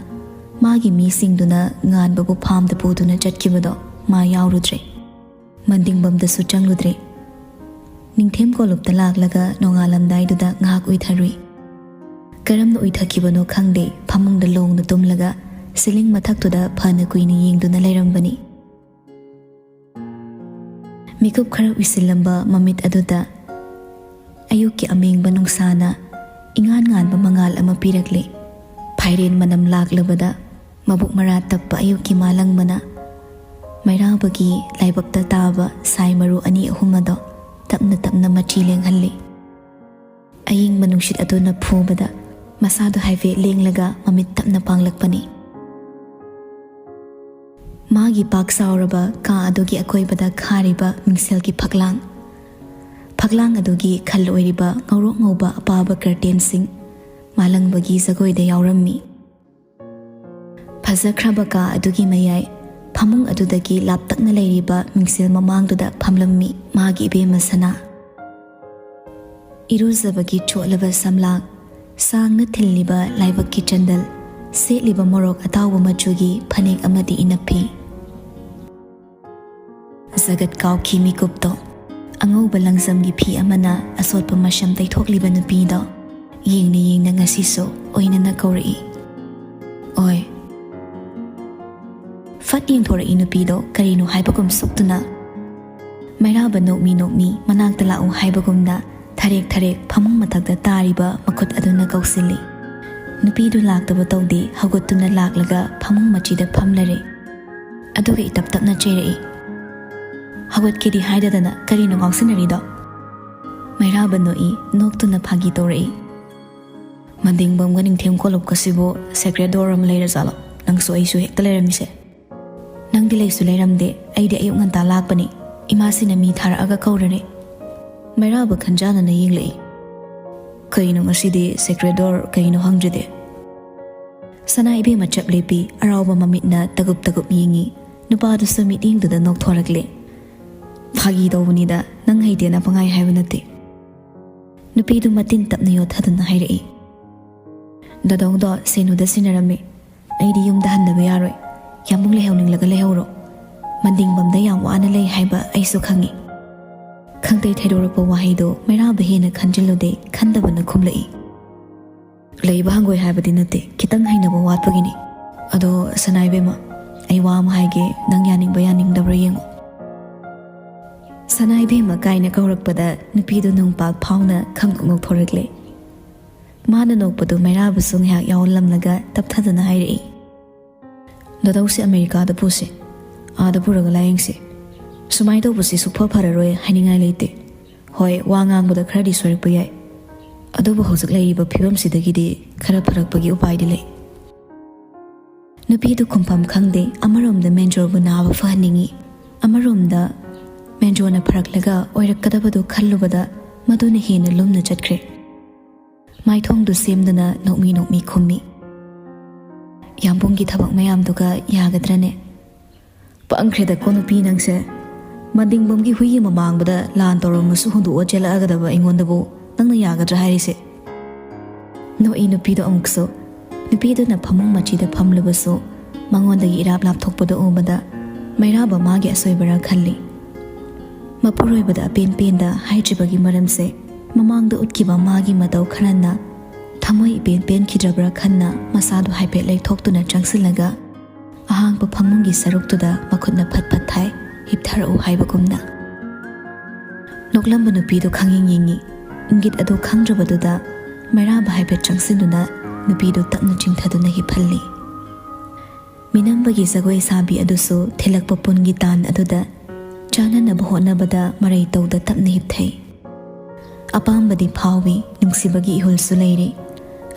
ꯃꯥꯒꯤ ꯃꯤꯁꯤꯡꯗꯨꯅ ꯉꯥꯟꯕꯕꯨ ꯐꯥꯝꯗ ꯄꯨꯗꯨꯅ ꯆꯠꯈꯤꯕꯗꯣ ꯃꯥ ꯌꯥꯎꯔꯨꯗ꯭ꯔꯦ꯫ ꯃꯟꯗꯤꯡꯕꯝꯗꯁꯨ ꯆꯪꯂꯨꯗ꯭ꯔꯦ꯫ ꯅꯤꯡꯊꯦꯝ ꯀꯣꯂꯨꯞꯇ ꯂꯥꯛꯂꯒ ꯅꯣꯡꯉꯥꯜꯂꯝꯗꯥꯏꯗꯨꯗ ꯉꯥꯏꯍꯥꯛ ꯎꯏꯊꯔꯨꯏ꯫ ꯀꯔꯝꯅ ꯎꯏꯊꯈꯤꯕꯅꯣ ꯈꯪꯗꯦ, ꯐꯃꯨꯡꯗ ꯂꯣꯡꯅ ꯇꯨꯝꯂꯒ ꯁꯤꯂꯤꯡ ꯃꯊꯛꯇꯨꯗ ꯐꯅ ꯀꯨꯏꯅ ꯌꯦꯡꯗꯨꯅ ꯂꯩꯔꯝꯕꯅꯤ꯫ ꯃꯤꯀꯨꯞ ꯈꯔ ꯎꯏꯁꯤꯜꯂꯝꯕ ꯃꯃꯤꯠ ꯑꯗꯨꯗ ꯑꯌꯨꯛꯀꯤ ꯑꯃꯦꯡꯕ ꯅꯨꯡꯁꯥꯅ ꯏꯉꯥꯟ ꯉꯥꯟꯕ ꯃꯉꯥꯜ ꯑꯃ ꯄꯤꯔꯛꯂꯦ꯫ ꯐꯥꯏꯔꯦꯟ ꯃꯅꯝ ꯂꯥꯛꯂꯕꯗ ꯃꯕꯨꯛ ꯃꯔꯥ ꯇꯞꯄ ꯑꯌꯨꯛꯀꯤ ꯃꯥꯂꯪꯕꯅ ꯃꯩꯔꯥꯕꯒꯤ ꯂꯥꯏꯕꯛꯇ ꯇꯥꯕ ꯁꯥꯏ ꯃꯔꯨ ꯑꯅꯤ ꯑꯍꯨꯝ ꯑꯗꯣ ꯇꯞꯅ ꯇꯞꯅ ꯃꯆꯤ ꯂꯦꯡꯍꯜꯂꯤ꯫ ꯑꯌꯤꯡꯕ ꯅꯨꯡꯁꯤꯠ ꯑꯗꯨꯅ ꯐꯨꯕꯗ ꯃꯁꯥꯗꯨ ꯍꯥꯏꯐꯦꯠ ꯂꯦꯡꯂꯒ ꯃꯃꯤꯠ ꯇꯞꯅ ꯄꯥꯡꯂꯛꯄꯅꯤ꯫ ꯃꯥꯒꯤ ꯄꯥꯛ ꯆꯥꯎꯔꯕ ꯀꯥ ꯑꯗꯨꯒꯤ ꯑꯀꯣꯏꯕꯗ ꯈꯥꯔꯤꯕ ꯃꯤꯡꯁꯦꯜꯒꯤ ꯐꯛꯂꯥꯡ, ꯐꯛꯂꯥꯡ ꯑꯗꯨꯒꯤ ꯈꯜ ꯑꯣꯏꯔꯤꯕ ꯉꯧꯔꯣꯛ ꯉꯧꯕ ꯑꯄꯥꯕ ꯀꯔꯇꯦꯟꯁꯤꯡ ꯃꯥꯂꯪꯕꯒꯤ ꯖꯒꯣꯏꯗ ꯌꯥꯎꯔꯝꯃꯤ꯫ ꯐꯖꯈ꯭ꯔꯕ ꯀꯥ ꯑꯗꯨꯒꯤ ꯃꯌꯥꯏ ꯐꯃꯨꯡ ꯑꯗꯨꯗꯒꯤ ꯂꯥꯞꯇꯛꯅ ꯂꯩꯔꯤꯕ ꯃꯤꯡꯁꯦꯜ ꯃꯃꯥꯡꯗꯨꯗ ꯐꯝꯂꯝꯃꯤ ꯃꯥꯒꯤ ꯏꯕꯦꯝꯃ ꯁꯅꯥ꯫ ꯏꯔꯨꯖꯕꯒꯤ ꯆꯣꯠꯂꯕ ꯁꯝꯂꯥꯡ, ꯁꯥꯡꯅ ꯊꯤꯜꯂꯤꯕ ꯂꯥꯏꯕꯛꯀꯤ ꯆꯟꯗꯜ, ꯁꯦꯠꯂꯤꯕ ꯃꯣꯔꯣꯛ ꯑꯇꯥꯎꯕ ꯃꯆꯨꯒꯤ ꯐꯅꯦꯛ ꯑꯃꯗꯤ ꯏꯅꯞꯐꯤ꯫ ꯖꯒꯠ ꯀꯥꯎꯈꯤ ꯃꯤꯀꯨꯞꯇꯣ꯫ ꯑꯉꯧꯕ ꯂꯪꯖꯝꯒꯤ ꯐꯤ ꯑꯃꯅ ꯑꯁꯣꯠꯄ ꯃꯁꯝ ꯇꯩꯊꯣꯛꯂꯤꯕ ꯅꯨꯄꯤꯗꯣ ꯌꯦꯡꯅ ꯌꯦꯡꯅ ꯉꯁꯤꯁꯨ ꯑꯣꯏꯅꯅ ꯀꯧꯔꯛꯏ꯫ ꯑꯣꯏ, ꯌꯦꯡꯊꯣꯔꯛꯏ ꯅꯨꯄꯤꯗꯣ ꯀꯔꯤꯅꯣ ꯍꯥꯏꯕꯒꯨꯝ ꯁꯨꯛꯇꯨꯅ꯫ ꯃꯩꯔꯥꯕ ꯅꯣꯛꯃꯤ ꯅꯣꯛꯃꯤ ꯃꯅꯥꯛꯇ ꯂꯥꯛꯎ ꯍꯥꯏꯕꯒꯨꯝꯅ ꯊꯔꯦꯛ ꯊꯔꯦꯛ ꯐꯃꯨꯡ ꯃꯊꯛꯇ ꯇꯥꯔꯤꯕ ꯃꯈꯨꯠ ꯑꯗꯨꯅ ꯀꯧꯁꯤꯜꯂꯤ꯫ ꯅꯨꯄꯤꯗꯨ ꯂꯥꯛꯇꯕ ꯇꯧꯗꯦ, ꯍꯧꯒꯠꯇꯨꯅ ꯂꯥꯛꯂꯒ ꯐꯃꯨꯡ ꯃꯆꯤꯗ ꯐꯝꯂꯔꯦ꯫ ꯑꯗꯨꯒ ꯏꯇꯞ ꯇꯞꯅ ꯆꯩꯔꯛꯏ꯫ "ꯍꯧꯒꯠꯀꯦꯗꯤ ꯍꯥꯏꯗꯗꯅ ꯀꯔꯤꯅꯣ ꯉꯥꯎꯁꯤꯟꯅꯔꯤꯗꯣ?" ꯃꯩꯔꯥꯕ ꯅꯣꯛꯏ, ꯅꯣꯛꯇꯨꯅ ꯐꯥꯒꯤ ꯇꯧꯔꯛꯏ꯫ "ꯃꯟꯗꯤꯡꯕꯝꯒ ꯅꯤꯡꯊꯦꯝ ꯀꯣꯂꯨꯞꯀꯁꯤꯕꯨ ꯁꯦꯀ꯭ꯔꯦꯠ ꯗꯣꯔ ꯑꯃ ꯂꯩꯔꯖꯥꯠꯂꯣ? ꯅꯪꯁꯨ ꯑꯩꯁꯨ ꯍꯦꯛꯇ ꯂꯩꯔꯝꯃꯤꯁꯦ꯫ ꯅꯪꯗꯤ ꯂꯩꯁꯨ ꯂꯩꯔꯝꯗꯦ, ꯑꯩꯗꯤ ꯑꯌꯨꯛ ꯉꯟꯇꯥ ꯂꯥꯛꯄꯅꯤ꯫ ꯏꯃꯥꯁꯤꯅ ꯃꯤ ꯊꯥꯔꯛꯑꯒ ꯀꯧꯔꯔꯦ꯫" ꯃꯩꯔꯥꯕ ꯈꯟꯖꯥꯅꯅ ꯌꯦꯡꯂꯛꯏ꯫ "ꯀꯩꯅꯣ ꯉꯁꯤꯗꯤ ꯁꯦꯀ꯭ꯔꯦꯠ ꯗꯣꯔ ꯀꯩꯅꯣ ꯍꯪꯗ꯭ꯔꯤꯗꯤ?" ꯁꯅꯥ ꯏꯕꯦꯝꯃ ꯆꯞ ꯂꯦꯞꯄꯤ, ꯑꯔꯥꯎꯕ ꯃꯃꯤꯠꯅ ꯇꯒꯨꯞ ꯇꯒꯨꯞ ꯌꯦꯡꯉꯤ꯫ ꯅꯨꯄꯥꯗꯨꯁꯨ ꯃꯤꯠꯌꯦꯡꯗꯨꯗ ꯅꯣꯛꯊꯣꯔꯛꯂꯦ꯫ "ꯐꯥꯒꯤ ꯇꯧꯕꯅꯤꯗ, ꯅꯪ ꯍꯩꯇꯦꯅ ꯄꯪꯍꯥꯏ ꯍꯥꯏꯕ ꯅꯠꯇꯦ꯫" ꯅꯨꯄꯤꯗꯨ ꯃꯇꯤꯟ ꯇꯞꯅ ꯌꯣꯠꯊꯗꯨꯅ ꯍꯥꯏꯔꯛꯏ꯫ "ꯗꯥꯗꯣꯡꯗꯣ ꯁꯦꯅꯨꯗ ꯁꯤꯟꯅꯔꯝꯃꯤ꯫ ꯑꯩꯗꯤ ꯌꯨꯝꯗ ꯍꯟꯗꯕ ꯌꯥꯔꯣꯏ꯫ ꯌꯥꯝꯕꯨꯡ ꯂꯩꯍꯧꯅꯤꯡꯂꯒ ꯂꯩꯍꯧꯔꯣ꯫ ꯃꯟꯗꯤꯡꯕꯝꯗ ꯌꯥꯝ ꯋꯥꯅ ꯂꯩ ꯍꯥꯏꯕ ꯑꯩꯁꯨ ꯈꯪꯉꯤ꯫" ꯈꯪꯇꯩ ꯊꯩꯗꯣꯔꯛꯄ ꯋꯥꯍꯩꯗꯣ ꯃꯩꯔꯥꯕ ꯍꯦꯟꯅ ꯈꯟꯖꯤꯜꯂꯨꯗꯦ, ꯈꯟꯗꯕꯅ ꯈꯨꯝꯂꯛꯏ꯫ "ꯂꯩꯕ ꯍꯪꯒꯣꯏ ꯍꯥꯏꯕꯗꯤ ꯅꯠꯇꯦ, ꯈꯤꯇꯪ ꯍꯩꯅꯕ ꯋꯥꯠꯄꯒꯤꯅꯤ꯫ ꯑꯗꯣ ꯁꯅꯥ ꯏꯕꯦꯝꯃ, ꯑꯩ ꯋꯥ ꯑꯃ ꯍꯥꯏꯒꯦ, ꯅꯪ ꯌꯥꯅꯤꯡꯕ ꯌꯥꯅꯤꯡꯗꯕ꯭ꯔꯥ ꯌꯦꯡꯉꯣ꯫" "ꯁꯅꯥ ꯏꯕꯦꯝꯃ" ꯀꯥꯏꯅ ꯀꯧꯔꯛꯄꯗ ꯅꯨꯄꯤꯗꯨ ꯅꯨꯡꯄꯥꯛ ꯐꯥꯎꯅ ꯈꯪ ꯅꯣꯛꯊꯣꯔꯛꯂꯦ꯫ ꯃꯥꯅ ꯅꯣꯛꯄꯗꯨ ꯃꯩꯔꯥꯕꯁꯨ ꯉꯥꯏꯍꯥꯛ ꯌꯥꯎꯍꯜꯂꯝꯂꯒ ꯇꯞꯊꯗꯨꯅ ꯍꯥꯏꯔꯛꯏ꯫ "ꯗꯥꯗꯧꯁꯦ ꯑꯃꯦꯔꯤꯀꯥꯗ ꯄꯨꯁꯤ꯫ ꯑꯥꯗ ꯄꯨꯔꯒ ꯂꯥꯌꯦꯡꯁꯤ꯫ ꯁꯨꯃꯥꯏꯅ ꯇꯧꯕꯁꯤ ꯁꯨꯛꯐ ꯐꯔꯔꯣꯏ ꯍꯥꯏꯅꯤꯡꯉꯥꯏ ꯂꯩꯇꯦ꯫ ꯍꯣꯏ, ꯋꯥ ꯉꯥꯡꯕꯗ ꯈꯔꯗꯤ ꯁꯣꯏꯔꯛꯄ ꯌꯥꯏ꯫ ꯑꯗꯨꯕꯨ ꯍꯧꯖꯤꯛ ꯂꯩꯔꯤꯕ ꯐꯤꯕꯝꯁꯤꯗꯒꯤꯗꯤ ꯈꯔ ꯐꯔꯛꯄꯒꯤ ꯎꯄꯥꯏꯗꯤ ꯂꯩ꯫" ꯅꯨꯄꯤꯗꯨ ꯈꯨꯝꯐꯝ ꯈꯪꯗꯦ꯫ ꯑꯃꯔꯣꯝꯗ ꯃꯦꯟꯖꯣꯕꯨ ꯅꯥꯕ ꯐꯍꯟꯅꯤꯡꯏ, ꯑꯃꯔꯣꯝꯗ ꯃꯦꯟꯖꯣꯅ ꯐꯔꯛꯂꯒ ꯑꯣꯏꯔꯛꯀꯗꯕꯗꯨ ꯈꯜꯂꯨꯕꯗ ꯃꯗꯨꯅ ꯍꯦꯟꯅ ꯂꯨꯝꯅ ꯆꯠꯈ꯭ꯔꯦ꯫ ꯃꯥꯏꯊꯣꯡꯗꯨ ꯁꯦꯝꯗꯨꯅ ꯅꯣꯛꯃꯤ ꯅꯣꯛꯃꯤ ꯈꯨꯝꯃꯤ꯫ "ꯌꯥꯝꯕꯨꯡꯒꯤ ꯊꯕꯛ ꯃꯌꯥꯝꯗꯨꯒ ꯌꯥꯒꯗ꯭ꯔꯅꯦ?" "ꯄꯪꯈ꯭ꯔꯦꯗꯀꯣ ꯅꯨꯄꯤ ꯅꯪꯁꯦ꯫ ꯃꯟꯗꯤꯡꯕꯝꯒꯤ ꯍꯨꯏ ꯑꯃ ꯃꯥꯡꯕꯗ ꯂꯥꯟ ꯇꯧꯔꯝꯃꯁꯨ ꯍꯨꯟꯗꯣꯛꯑ ꯆꯦꯜꯂꯛꯑꯒꯗꯕ ꯑꯩꯉꯣꯟꯗꯕꯨ ꯅꯪꯅ ꯌꯥꯒꯗ꯭ꯔꯥ ꯍꯥꯏꯔꯤꯁꯦ?" ꯅꯣꯛꯏ ꯅꯨꯄꯤꯗꯣ ꯑꯃꯨꯛꯁꯨ꯫ ꯅꯨꯄꯤꯗꯨꯅ ꯐꯃꯨꯡ ꯃꯆꯤꯗ ꯐꯝꯂꯕꯁꯨ ꯃꯉꯣꯟꯗꯒꯤ ꯏꯔꯥꯞ ꯂꯥꯞꯊꯣꯛꯄꯗꯨ ꯎꯕꯗ ꯃꯩꯔꯥꯕ ꯃꯥꯒꯤ ꯑꯁꯣꯏꯕꯔꯥ ꯈꯜꯂꯤ꯫ ꯃꯄꯨꯔꯣꯏꯕꯗ ꯑꯄꯦꯟ ꯄꯦꯟꯗ ꯍꯥꯏꯗ꯭ꯔꯤꯕꯒꯤ ꯃꯔꯝꯁꯦ ꯃꯃꯥꯡꯗ ꯎꯠꯈꯤꯕ ꯃꯥꯒꯤ ꯃꯇꯧ ꯈꯔꯅ ꯊꯃꯣꯏ ꯏꯄꯦꯟ ꯄꯦꯟꯈꯤꯗ꯭ꯔꯕ꯭ꯔꯥ ꯈꯟꯅ ꯃꯁꯥꯗꯨ ꯍꯥꯏꯐꯦꯠ ꯂꯩꯊꯣꯛꯇꯨꯅ ꯆꯪꯁꯤꯜꯂꯒ ꯑꯍꯥꯡꯕ ꯐꯃꯨꯡꯒꯤ ꯁꯔꯨꯛꯇꯨꯗ ꯃꯈꯨꯠꯅ ꯐꯠ ꯐꯠ ꯊꯥꯏ, ꯍꯤꯞꯊꯔꯛꯎ ꯍꯥꯏꯕꯒꯨꯝꯅ꯫ ꯅꯣꯛꯂꯝꯕ ꯅꯨꯄꯤꯗꯨ ꯈꯪꯌꯦꯡ ꯌꯦꯡꯉꯤ꯫ ꯏꯪꯒꯤꯠ ꯑꯗꯨ ꯈꯪꯗ꯭ꯔꯕꯗꯨꯗ ꯃꯩꯔꯥꯕ ꯍꯥꯏꯐꯦꯠ ꯆꯪꯁꯤꯟꯗꯨꯅ ꯅꯨꯄꯤꯗꯨ ꯇꯞꯅ ꯆꯤꯡꯊꯗꯨꯅ ꯍꯤꯞꯍꯜꯂꯤ꯫ ꯃꯤꯅꯝꯕꯒꯤ ꯖꯒꯣꯏ ꯁꯥꯕꯤ ꯑꯗꯨꯁꯨ ꯊꯤꯜꯂꯛꯄ ꯄꯨꯟꯒꯤ ꯇꯥꯟ ꯑꯗꯨꯗ ꯆꯥꯅꯅꯕ ꯍꯣꯠꯅꯕꯗ ꯃꯔꯩ ꯇꯧꯗ ꯇꯞꯅ ꯍꯤꯞꯊꯩ꯫ ꯑꯄꯥꯝꯕꯗꯤ ꯐꯥꯎꯏ, ꯅꯨꯡꯁꯤꯕꯒꯤ ꯏꯍꯨꯜꯁꯨ ꯂꯩꯔꯤ,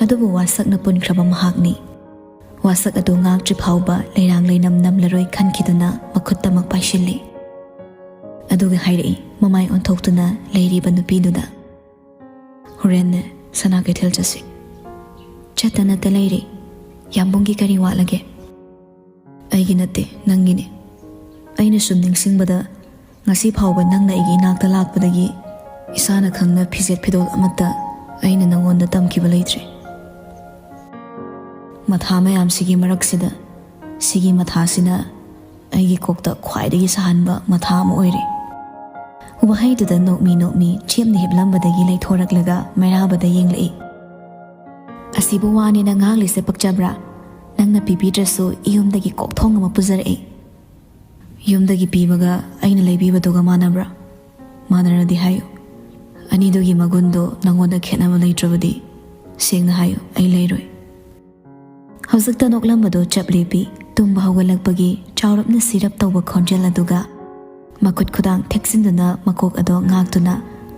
ꯑꯗꯨꯕꯨ ꯋꯥꯁꯛꯅ ꯄꯨꯟꯈ꯭ꯔꯕ ꯃꯍꯥꯛꯅꯤ꯫ ꯋꯥꯁꯛ ꯑꯗꯨ ꯉꯥꯛꯇ꯭ꯔꯤ ꯐꯥꯎꯕ ꯂꯩꯔꯥꯡ ꯂꯩꯅꯝ ꯅꯝꯂꯔꯣꯏ ꯈꯟꯈꯤꯗꯨꯅ ꯃꯈꯨꯠꯇꯃꯛ ꯄꯥꯏꯁꯤꯜꯂꯤ꯫ ꯑꯗꯨꯒ ꯍꯥꯏꯔꯛꯏ, ꯃꯃꯥꯏ ꯑꯣꯟꯊꯣꯛꯇꯨꯅ ꯂꯩꯔꯤꯕ ꯅꯨꯄꯤꯗꯨꯗ, "ꯍꯣꯔꯦꯟꯅꯦ ꯁꯅꯥ ꯀꯩꯊꯦꯜ ꯆꯠꯁꯤ꯫" "ꯆꯠꯇ ꯅꯠꯇ ꯂꯩꯔꯤ꯫ ꯌꯥꯝꯕꯨꯡꯒꯤ ꯀꯔꯤ ꯋꯥꯠꯂꯒꯦ?" "ꯑꯩꯒꯤ ꯅꯠꯇꯦ, ꯅꯪꯒꯤꯅꯤ꯫ ꯑꯩꯅ ꯁꯨꯝ ꯅꯤꯡꯁꯤꯡꯕꯗ ꯉꯁꯤ ꯐꯥꯎꯕ ꯅꯪꯅ ꯑꯩꯒꯤ ꯏꯅꯥꯛꯇ ꯂꯥꯛꯄꯗꯒꯤ ꯏꯁꯥꯅ ꯈꯪꯅ ꯐꯤꯖꯦꯠ ꯐꯤꯗꯣꯜ ꯑꯃꯠꯇ ꯑꯩꯅ ꯅꯪꯉꯣꯟꯗ ꯇꯝꯈꯤꯕ ꯂꯩꯇ꯭ꯔꯤ꯫ ꯃꯊꯥ ꯃꯌꯥꯝꯁꯤꯒꯤ ꯃꯔꯛꯁꯤꯗ ꯁꯤꯒꯤ ꯃꯊꯥꯁꯤꯅ ꯑꯩꯒꯤ ꯀꯣꯛꯇ ꯈ꯭ꯋꯥꯏꯗꯒꯤ ꯁꯥꯍꯟꯕ ꯃꯊꯥ ꯑꯃ ꯑꯣꯏꯔꯦ꯫" ꯋꯥꯍꯩꯗꯨꯗ ꯅꯣꯛꯃꯤ ꯅꯣꯛꯃꯤ ꯆꯦꯞꯅ ꯍꯤꯞꯂꯝꯕꯗꯒꯤ ꯂꯩꯊꯣꯔꯛꯂꯒ ꯃꯩꯔꯥꯕꯗ ꯌꯦꯡꯂꯛꯏ꯫ "ꯑꯁꯤꯕꯨ ꯋꯥꯅꯦꯅ ꯉꯥꯡꯂꯤꯁꯦ ꯄꯛꯆꯕ꯭ꯔꯥ? ꯅꯪꯅ ꯄꯤꯕꯤꯗ꯭ꯔꯁꯨ ꯌꯨꯝꯗꯒꯤ ꯀꯣꯛꯊꯣꯡ ꯑꯃ ꯄꯨꯖꯔꯛꯏ꯫ ꯌꯨꯝꯗꯒꯤ ꯄꯤꯕꯒ ꯑꯩꯅ ꯂꯩꯕꯤꯕꯗꯨꯒ ꯃꯥꯟꯅꯕ꯭ꯔꯥ? ꯃꯥꯟꯅꯔꯗꯤ ꯍꯥꯏꯌꯨ꯫ ꯑꯅꯤꯗꯨꯒꯤ ꯃꯒꯨꯟꯗꯣ ꯅꯪꯉꯣꯟꯗ ꯈꯦꯠꯅꯕ ꯂꯩꯇ꯭ꯔꯕꯗꯤ, ꯁꯦꯡꯅ ꯍꯥꯏꯌꯨ, ꯑꯩ ꯂꯩꯔꯣꯏ꯫" ꯍꯧꯖꯤꯛꯇ ꯅꯣꯛꯂꯝꯕꯗꯣ ꯆꯞ ꯂꯦꯞꯄꯤ꯫ ꯇꯨꯝꯕ ꯍꯧꯒꯠꯂꯛꯄꯒꯤ ꯆꯥꯎꯔꯞꯅ ꯁꯤꯔꯞ ꯇꯧꯕ ꯈꯣꯟꯖꯦꯜ ꯑꯗꯨꯒ ꯃꯈꯨꯠ ꯈꯨꯗꯥꯡ ꯊꯦꯛꯆꯤꯟꯗꯨꯅ ꯃꯀꯣꯛ ꯑꯗꯣ ꯉꯥꯛꯇꯨꯅ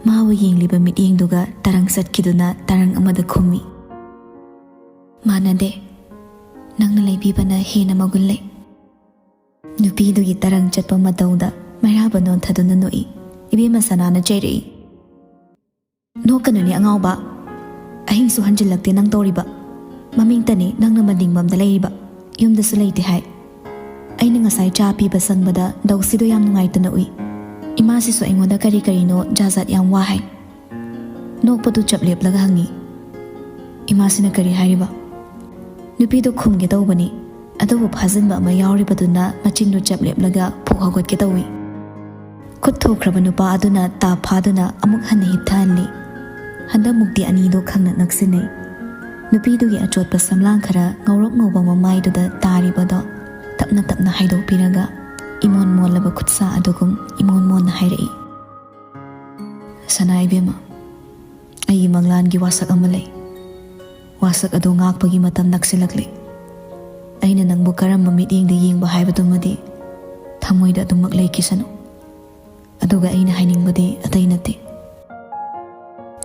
ꯃꯥꯕꯨ ꯌꯦꯡꯂꯤꯕ ꯃꯤꯠꯌꯦꯡꯗꯨꯒ ꯇꯔꯪ ꯆꯠꯈꯤꯗꯨꯅ ꯇꯔꯪ ꯑꯃꯗ ꯈꯨꯝꯃꯤ꯫ "ꯃꯥꯟꯅꯗꯦ꯫ ꯅꯪꯅ ꯂꯩꯕꯤꯕꯅ ꯍꯦꯟꯅ ꯃꯒꯨꯟ ꯂꯩ꯫" ꯅꯨꯄꯤꯗꯨꯒꯤ ꯇꯔꯪ ꯆꯠꯄ ꯃꯇꯧꯗ ꯃꯩꯔꯥꯕ ꯅꯣꯟꯊꯗꯨꯅ ꯅꯣꯛꯏ꯫ ꯏꯕꯦꯝꯃ ꯁꯅꯥꯅ ꯆꯩꯔꯛꯏ꯫ "ꯅꯣꯛꯀꯅꯨꯅꯦ ꯑꯉꯥꯎꯕ꯫ ꯑꯍꯤꯡꯁꯨ ꯍꯟꯖꯤꯜꯂꯛꯇꯦ ꯅꯪ ꯇꯧꯔꯤꯕ꯫ ꯃꯃꯤꯡꯇꯅꯤ ꯅꯪꯅ ꯃꯅꯤꯡꯕꯝꯗ ꯂꯩꯔꯤꯕ꯫ ꯌꯨꯝꯗꯁꯨ ꯂꯩꯇꯦ ꯍꯥꯏ꯫ ꯑꯩꯅ ꯉꯁꯥꯏ ꯆꯥ ꯄꯤꯕ ꯆꯪꯕꯗ ꯗꯧꯁꯤꯗꯣ ꯌꯥꯝ ꯅꯨꯡꯉꯥꯏꯇꯅ ꯎꯏ꯫ ꯏꯃꯥꯁꯤꯁꯨ ꯑꯩꯉꯣꯟꯗ ꯀꯔꯤ ꯀꯔꯤꯅꯣ ꯖꯥꯠ ꯖꯥꯠ ꯌꯥꯝ ꯋꯥ ꯍꯥꯏ꯫" ꯅꯣꯛꯄꯗꯨ ꯆꯞ ꯂꯦꯞꯂꯒ ꯍꯪꯉꯤ꯫ "ꯏꯃꯥꯁꯤꯅ ꯀꯔꯤ ꯍꯥꯏꯔꯤꯕ?" ꯅꯨꯄꯤꯗꯨ ꯈꯨꯝꯒꯦ ꯇꯧꯕꯅꯤ, ꯑꯗꯨꯕꯨ ꯐꯥꯖꯤꯟꯕ ꯑꯃ ꯌꯥꯎꯔꯤꯕꯗꯨꯅ ꯃꯆꯤꯟꯗꯨ ꯆꯞ ꯂꯦꯞꯂꯒ ꯐꯨꯛ ꯍꯧꯒꯠꯀꯦ ꯇꯧꯏ꯫ ꯈꯨꯠ ꯊꯣꯛꯈ꯭ꯔꯕ ꯅꯨꯄꯥ ꯑꯗꯨꯅ ꯇꯥꯞ ꯐꯥꯗꯨꯅ ꯑꯃꯨꯛ ꯍꯟꯅ ꯍꯤꯞꯊꯍꯜꯂꯤ꯫ ꯍꯟꯗꯛꯃꯨꯛꯇꯤ ꯑꯅꯤꯗꯨ ꯈꯪꯅ ꯅꯛꯁꯤꯟꯅꯩ꯫ ꯅꯨꯄꯤꯗꯨꯒꯤ ꯑꯆꯣꯠꯄ ꯁꯝꯂꯥꯡ ꯈꯔ ꯉꯧꯔꯣꯛ ꯉꯧꯕ ꯃꯃꯥꯏꯗꯨꯗ ꯇꯥꯔꯤꯕꯗꯣ ꯇꯞꯅ ꯇꯞꯅ ꯍꯥꯏꯗꯣꯛꯄꯤꯔꯒ ꯏꯃꯣꯟ ꯃꯣꯜꯂꯕ ꯈꯨꯠꯁꯥ ꯑꯗꯨꯒꯨꯝ ꯏꯃꯣꯟ ꯃꯣꯟꯅ ꯍꯥꯏꯔꯛꯏ, "ꯁꯅꯥ ꯏꯕꯦꯝꯃ, ꯑꯩꯒꯤ ꯃꯪꯂꯥꯟꯒꯤ ꯋꯥꯁꯛ ꯑꯃ ꯂꯩ꯫ ꯋꯥꯁꯛ ꯑꯗꯨ ꯉꯥꯛꯄꯒꯤ ꯃꯇꯝ ꯅꯛꯁꯤꯜꯂꯛꯂꯦ꯫ ꯑꯩꯅ ꯅꯪꯕꯨ ꯀꯔꯝꯕ ꯃꯤꯠꯌꯦꯡꯗ ꯌꯦꯡꯕ ꯍꯥꯏꯕꯗꯨꯃꯗꯤ ꯊꯃꯣꯏꯗ ꯑꯗꯨꯃꯛ ꯂꯩꯈꯤꯁꯅꯨ꯫ ꯑꯗꯨꯒ ꯑꯩꯅ ꯍꯥꯏꯅꯤꯡꯕꯗꯤ ꯑꯇꯩ ꯅꯠꯇꯦ꯫"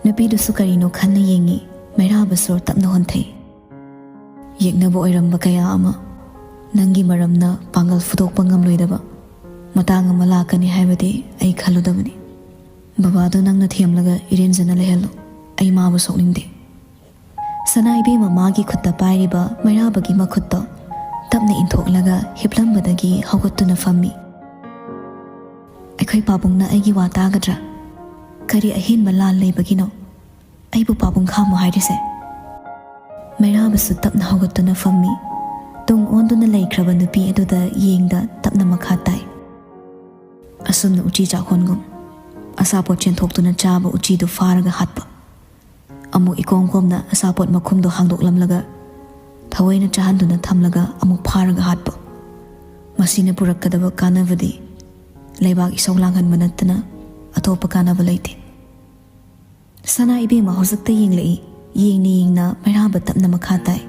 ꯅꯨꯄꯤꯗꯨꯁꯨ ꯀꯔꯤꯅꯣ ꯈꯟꯅ ꯌꯦꯡꯉꯤ꯫ ꯃꯩꯔꯥꯕꯁꯨ ꯇꯞꯅ ꯍꯣꯟꯊꯩ꯫ "ꯌꯦꯛꯅꯕ ꯑꯣꯏꯔꯝꯕ ꯀꯌꯥ ꯑꯃ ꯅꯪꯒꯤ ꯃꯔꯝꯅ ꯄꯥꯡꯒꯜ ꯐꯨꯗꯣꯛꯄ ꯉꯝꯂꯣꯏꯗꯕ ꯃꯇꯥꯡ ꯑꯃ ꯂꯥꯛꯀꯅꯤ ꯍꯥꯏꯕꯗꯤ ꯑꯩ ꯈꯜꯂꯨꯗꯕꯅꯤ꯫ ꯕꯕꯥꯗꯣ ꯅꯪꯅ ꯊꯦꯝꯂꯒ ꯏꯔꯦꯟꯖꯅ ꯂꯩꯍꯜꯂꯨ꯫ ꯑꯩ ꯃꯥꯕꯨ ꯁꯣꯛꯅꯤꯡꯗꯦ꯫" ꯁꯅꯥ ꯏꯕꯦꯝꯃ ꯃꯥꯒꯤ ꯈꯨꯠꯇ ꯄꯥꯏꯔꯤꯕ ꯃꯩꯔꯥꯕꯒꯤ ꯃꯈꯨꯠꯇꯣ ꯇꯞꯅ ꯏꯟꯊꯣꯛꯂꯒ ꯍꯤꯞꯂꯝꯕꯗꯒꯤ ꯍꯧꯒꯠꯇꯨꯅ ꯐꯝꯃꯤ꯫ "ꯑꯩꯈꯣꯏ ꯄꯥꯕꯨꯡꯅ ꯑꯩꯒꯤ ꯋꯥ ꯇꯥꯒꯗ꯭ꯔꯥ? ꯀꯔꯤ ꯑꯍꯦꯟꯕ ꯂꯥꯜ ꯂꯩꯕꯒꯤꯅꯣ ꯑꯩꯕꯨ ꯄꯥꯕꯨꯡ ꯈꯥꯝꯃꯨ ꯍꯥꯏꯔꯤꯁꯦ?" ꯃꯩꯔꯥꯕꯁꯨ ꯇꯞꯅ ꯍꯧꯒꯠꯇꯨꯅ ꯐꯝꯃꯤ꯫ ꯇꯨꯡ ꯑꯣꯟꯗꯨꯅ ꯂꯩꯈ꯭ꯔꯕ ꯅꯨꯄꯤ ꯑꯗꯨꯗ ꯌꯦꯡꯗ ꯇꯞꯅ ꯃꯈꯥ ꯇꯥꯏ꯫ ꯑꯁꯨꯝꯅ ꯎꯆꯤ ꯆꯥꯛꯍꯣꯟꯒꯨꯝ ꯑꯆꯥꯄꯣꯠ ꯆꯦꯟꯊꯣꯛꯇꯨꯅ ꯆꯥꯕ ꯎꯆꯤꯗꯨ ꯐꯥꯔꯒ ꯍꯥꯠꯄ꯫ ꯑꯃꯨꯛ ꯏꯀꯣꯝ ꯀꯣꯝꯅ ꯑꯆꯥꯄꯣꯠ ꯃꯈꯨꯝꯗꯣ ꯍꯥꯡꯗꯣꯛꯂꯝꯂꯒ ꯊꯑꯣꯏꯅ ꯆꯥꯍꯟꯗꯨꯅ ꯊꯝꯂꯒ ꯑꯃꯨꯛ ꯐꯥꯔꯒ ꯍꯥꯠꯄ꯫ ꯃꯁꯤꯅ ꯄꯨꯔꯛꯀꯗꯕ ꯀꯥꯟꯅꯕꯗꯤ ꯂꯩꯕꯥꯛ ꯏꯁꯧ ꯂꯥꯡꯍꯟꯕ ꯅꯠꯇꯅ ꯑꯇꯣꯞꯄ ꯀꯥꯟꯅꯕ ꯂꯩꯇꯦ꯫ ꯁꯅꯥ ꯏꯕꯦꯝꯃ ꯍꯧꯖꯤꯛꯇ ꯌꯦꯡꯂꯛꯏ꯫ ꯌꯦꯡꯅ ꯌꯦꯡꯅ ꯃꯩꯔꯥꯕ ꯇꯞꯅ ꯃꯈꯥ ꯇꯥꯏ꯫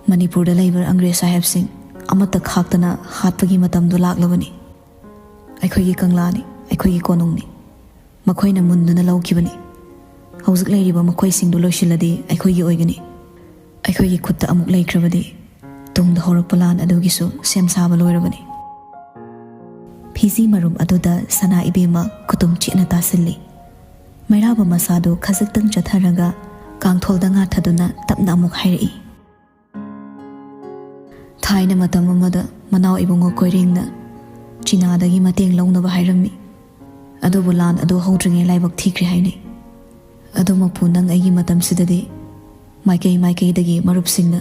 "ꯃꯅꯤꯄꯨꯔꯗ ꯂꯩꯕ ꯑꯪꯒ꯭ꯔꯦꯖ ꯁꯥꯍꯦꯕꯁꯤꯡ ꯑꯃꯠꯇ ꯈꯥꯛꯇꯅ ꯍꯥꯠꯄꯒꯤ ꯃꯇꯝꯗꯨ ꯂꯥꯛꯂꯕꯅꯤ꯫ ꯑꯩꯈꯣꯏꯒꯤ ꯀꯪꯂꯥꯅꯤ, ꯑꯩꯈꯣꯏꯒꯤ ꯀꯣꯅꯨꯡꯅꯤ꯫ ꯃꯈꯣꯏꯅ ꯃꯨꯟꯗꯨꯅ ꯂꯧꯈꯤꯕꯅꯤ꯫ ꯍꯧꯖꯤꯛ ꯂꯩꯔꯤꯕ ꯃꯈꯣꯏꯁꯤꯡꯗꯨ ꯂꯣꯏꯁꯤꯜꯂꯗꯤ ꯑꯩꯈꯣꯏꯒꯤ ꯑꯣꯏꯒꯅꯤ꯫ ꯑꯩꯈꯣꯏꯒꯤ ꯈꯨꯠꯇ ꯑꯃꯨꯛ ꯂꯩꯈ꯭ꯔꯕꯗꯤ ꯇꯨꯡꯗ ꯍꯧꯔꯛꯄ ꯂꯥꯟ ꯑꯗꯨꯒꯤꯁꯨ ꯁꯦꯝ ꯁꯥꯕ ꯂꯣꯏꯔꯕꯅꯤ꯫" ꯐꯤꯖꯤ ꯃꯔꯨꯝ ꯑꯗꯨꯗ ꯁꯅꯥ ꯏꯕꯦꯝꯃ ꯈꯨꯇꯨꯝ ꯆꯦꯠꯅ ꯇꯥꯁꯤꯜꯂꯤ꯫ ꯃꯩꯔꯥꯕ ꯃꯁꯥꯗꯨ ꯈꯖꯤꯛꯇꯪ ꯆꯠꯊꯔꯒ ꯀꯥꯡꯊꯣꯜꯗ ꯉꯥꯊꯗꯨꯅ ꯇꯞꯅ ꯑꯃꯨꯛ ꯍꯥꯏꯔꯛꯏ, "ꯊꯥꯏꯅ ꯃꯇꯝ ꯑꯃꯗ ꯃꯅꯥꯎ ꯏꯕꯨꯡꯉꯣ ꯀꯣꯏꯔꯦꯡꯅ ꯆꯤꯅꯥꯗꯒꯤ ꯃꯇꯦꯡ ꯂꯧꯅꯕ ꯍꯥꯏꯔꯝꯃꯤ꯫ ꯑꯗꯨꯕꯨ ꯂꯥꯟ ꯑꯗꯨ ꯍꯧꯗ꯭ꯔꯤꯉꯩ ꯂꯥꯏꯕꯛ ꯊꯤꯈ꯭ꯔꯦ ꯍꯥꯏꯅꯩ꯫ ꯑꯗꯨꯃꯛꯄꯨ ꯅꯪ ꯑꯩꯒꯤ ꯃꯇꯝꯁꯤꯗꯗꯤ ꯃꯥꯏꯀꯩ ꯃꯥꯏꯀꯩꯗꯒꯤ ꯃꯔꯨꯞꯁꯤꯡꯅ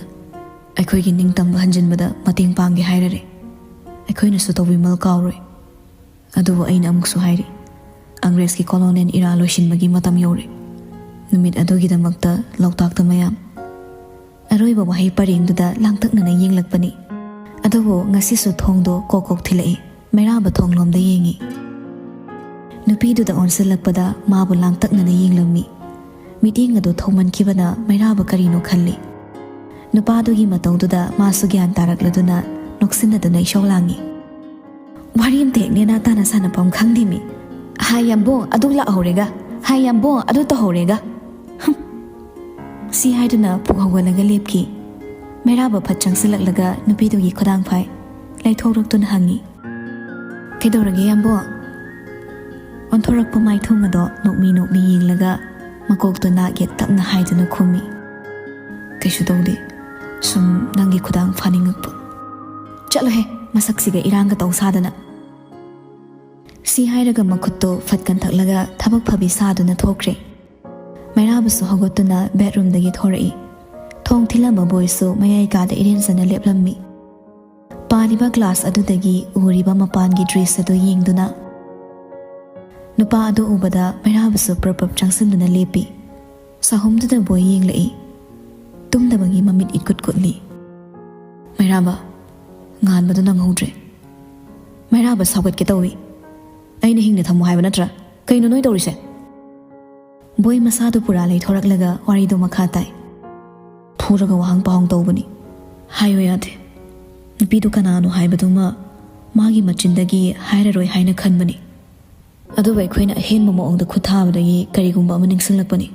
ꯑꯩꯈꯣꯏꯒꯤ ꯅꯤꯡꯇꯝꯕ ꯍꯟꯖꯤꯟꯕꯗ ꯃꯇꯦꯡ ꯄꯥꯡꯒꯦ ꯍꯥꯏꯔꯔꯦ꯫ ꯑꯩꯈꯣꯏꯅꯁꯨ ꯇꯧꯕꯤꯃꯜ ꯀꯥꯎꯔꯣꯏ꯫ ꯑꯗꯨꯕꯨ ꯑꯩꯅ ꯑꯃꯨꯛꯁꯨ ꯍꯥꯏꯔꯤ, ꯑꯪꯒ꯭ꯔꯦꯖꯀꯤ colonial era ꯂꯣꯏꯁꯤꯟꯕꯒꯤ ꯃꯇꯝ ꯌꯧꯔꯦ꯫ ꯅꯨꯃꯤꯠ ꯑꯗꯨꯒꯤꯗꯃꯛꯇ ꯂꯣꯛꯇꯥꯛꯇ ꯃꯌꯥꯝ" ꯑꯔꯣꯏꯕ ꯋꯥꯍꯩ ꯄꯔꯦꯡꯗꯨꯗ ꯂꯥꯡꯇꯛꯅꯅ ꯌꯦꯡꯂꯛꯄꯅꯤ꯫ ꯑꯗꯨꯕꯨ ꯉꯁꯤꯁꯨ ꯊꯣꯡꯗꯣ ꯀꯣꯛ ꯀꯣꯛ ꯊꯤꯜꯂꯛꯏ꯫ ꯃꯩꯔꯥꯕ ꯊꯣꯡꯂꯣꯝꯗ ꯌꯦꯡꯉꯤ꯫ ꯅꯨꯄꯤꯗꯨꯗ ꯑꯣꯟꯁꯤꯜꯂꯛꯄꯗ ꯃꯥꯕꯨ ꯂꯥꯡꯇꯛꯅꯅ ꯌꯦꯡꯂꯝꯃꯤ꯫ ꯃꯤꯠꯌꯦꯡ ꯑꯗꯨ ꯊꯧꯃꯟꯈꯤꯕꯅ ꯃꯩꯔꯥꯕ ꯀꯔꯤꯅꯣ ꯈꯜꯂꯤ꯫ ꯅꯨꯄꯥꯗꯨꯒꯤ ꯃꯇꯧꯗꯨꯗ ꯃꯥꯁꯨ ꯒ꯭ꯌꯥꯟ ꯇꯥꯔꯛꯂꯗꯨꯅ ꯅꯣꯛꯁꯤꯟꯅꯗꯨꯅ ꯏꯁꯧ ꯂꯥꯡꯉꯤ꯫ "ꯋꯥꯔꯤ ꯑꯝꯇ ꯍꯦꯛ ꯅꯦꯅꯥ ꯇꯥꯅ ꯁꯥꯟꯅꯐꯝ ꯈꯪꯗꯦꯃꯤ꯫ ꯍꯥꯏ ꯌꯥꯝꯕꯨꯡ, ꯑꯗꯨ ꯂꯥꯛꯍꯧꯔꯦꯒ꯫ ꯍꯥꯏ ꯌꯥꯝꯕꯨꯡ, ꯑꯗꯨ ꯇꯧꯍꯧꯔꯦꯒ꯫ ꯍꯨꯝ!" ꯁꯤ ꯍꯥꯏꯗꯨꯅ ꯄꯨꯛ ꯍꯧꯒꯠꯂꯒ ꯂꯦꯞꯈꯤ꯫ ꯃꯩꯔꯥꯕ ꯐꯠ ꯆꯪꯁꯤꯜꯂꯛꯂꯒ ꯅꯨꯄꯤꯗꯨꯒꯤ ꯈꯨꯗꯥꯡ ꯐꯥꯏ꯫ ꯂꯩꯊꯣꯛꯔꯛꯇꯨꯅ ꯍꯪꯉꯤ, "ꯀꯩꯗꯧꯔꯒꯦ ꯌꯥꯝꯕꯨꯡ?" ꯑꯣꯟꯊꯣꯔꯛꯄ ꯃꯥꯏꯊꯣꯡ ꯑꯗꯣ ꯅꯣꯛꯃꯤ ꯅꯣꯛꯃꯤ ꯌꯦꯡꯂꯒ ꯃꯀꯣꯛꯇꯣ ꯅꯥꯛ ꯌꯦꯠ ꯇꯞꯅ ꯍꯥꯏꯗꯨꯅ ꯈꯨꯝꯃꯤ, "ꯀꯩꯁꯨ ꯇꯧꯗꯦ, ꯁꯨꯝ ꯅꯪꯒꯤ ꯈꯨꯗꯥꯡ ꯐꯥꯅꯤꯡꯉꯛꯄ꯫" "ꯆꯠꯂꯣꯍꯦ, ꯃꯁꯛꯁꯤꯒ ꯏꯔꯥꯡꯒ ꯇꯧ ꯁꯥꯗꯅ!" ꯁꯤ ꯍꯥꯏꯔꯒ ꯃꯈꯨꯠꯇꯣ ꯐꯠ ꯀꯟꯊꯛꯂꯒ ꯊꯕꯛ ꯐꯕꯤ ꯁꯥꯗꯨꯅ ꯊꯣꯛꯈ꯭ꯔꯦ꯫ ꯃꯩꯔꯥꯕꯁꯨ ꯍꯧꯒꯠꯇꯨꯅ ꯕꯦꯠꯔꯨꯝꯗꯒꯤ ꯊꯣꯔꯛꯏ꯫ ꯊꯣꯡ ꯊꯤꯜꯂꯝꯕ ꯕꯣꯏꯁꯨ ꯃꯌꯥꯏ ꯀꯥꯗ ꯏꯔꯦꯟꯖꯅ ꯂꯦꯞꯂꯝꯃꯤ꯫ ꯄꯥꯔꯤꯕ ꯒ꯭ꯂꯥꯁ ꯑꯗꯨꯗꯒꯤ ꯎꯔꯤꯕ ꯃꯄꯥꯟꯒꯤ ꯗ꯭ꯔꯤꯁ ꯑꯗꯨ ꯌꯦꯡꯗꯨꯅ ꯅꯨꯄꯥ ꯑꯗꯨ ꯎꯕꯗ ꯃꯩꯔꯥꯕꯁꯨ ꯄ꯭ꯔꯞ ꯄ꯭ꯔꯞ ꯆꯪꯁꯤꯟꯗꯨꯅ ꯂꯦꯞꯄꯤ꯫ ꯆꯥꯍꯨꯝꯗꯨꯗ ꯕꯣꯏ ꯌꯦꯡꯂꯛꯏ꯫ ꯇꯨꯝꯗꯕꯒꯤ ꯃꯃꯤꯠ ꯏꯀꯨꯠ ꯀꯨꯠꯂꯤ꯫ "ꯃꯩꯔꯥꯕ, ꯉꯥꯟꯕꯗꯨ ꯅꯪꯍꯧꯗ꯭ꯔꯦ꯫ ꯃꯩꯔꯥꯕ ꯁꯥꯎꯒꯠꯀꯦ ꯇꯧꯏ꯫ ꯑꯩꯅ ꯍꯤꯡꯅ ꯊꯝꯃꯨ ꯍꯥꯏꯕ ꯅꯠꯇ꯭ꯔꯥ? ꯀꯩꯅꯣ ꯅꯣꯏ ꯇꯧꯔꯤꯁꯦ?" ꯕꯣꯏ ꯃꯁꯥꯗꯨ ꯄꯨꯔꯥ ꯂꯩꯊꯣꯔꯛꯂꯒ ꯋꯥꯔꯤꯗꯨ ꯃꯈꯥ ꯇꯥꯏ꯫ "ꯐꯨꯔꯒ ꯋꯥꯍꯪ ꯄꯥꯎꯍꯪ ꯇꯧꯕꯅꯤ꯫ ꯍꯥꯏꯌꯣ ꯌꯥꯗꯦ꯫ ꯅꯨꯄꯤꯗꯨ ꯀꯅꯥꯅꯣ ꯍꯥꯏꯕꯗꯨꯃ ꯃꯥꯒꯤ ꯃꯆꯤꯟꯗꯒꯤ ꯍꯥꯏꯔꯔꯣꯏ ꯍꯥꯏꯅ ꯈꯟꯕꯅꯤ꯫ ꯑꯗꯨꯕꯨ ꯑꯩꯈꯣꯏꯅ ꯑꯍꯦꯟꯕ ꯃꯑꯣꯡꯗ ꯈꯨꯠ ꯊꯥꯕꯗꯒꯤ ꯀꯔꯤꯒꯨꯝꯕ ꯑꯃ ꯅꯤꯡꯁꯤꯡꯂꯛꯄꯅꯤ꯫"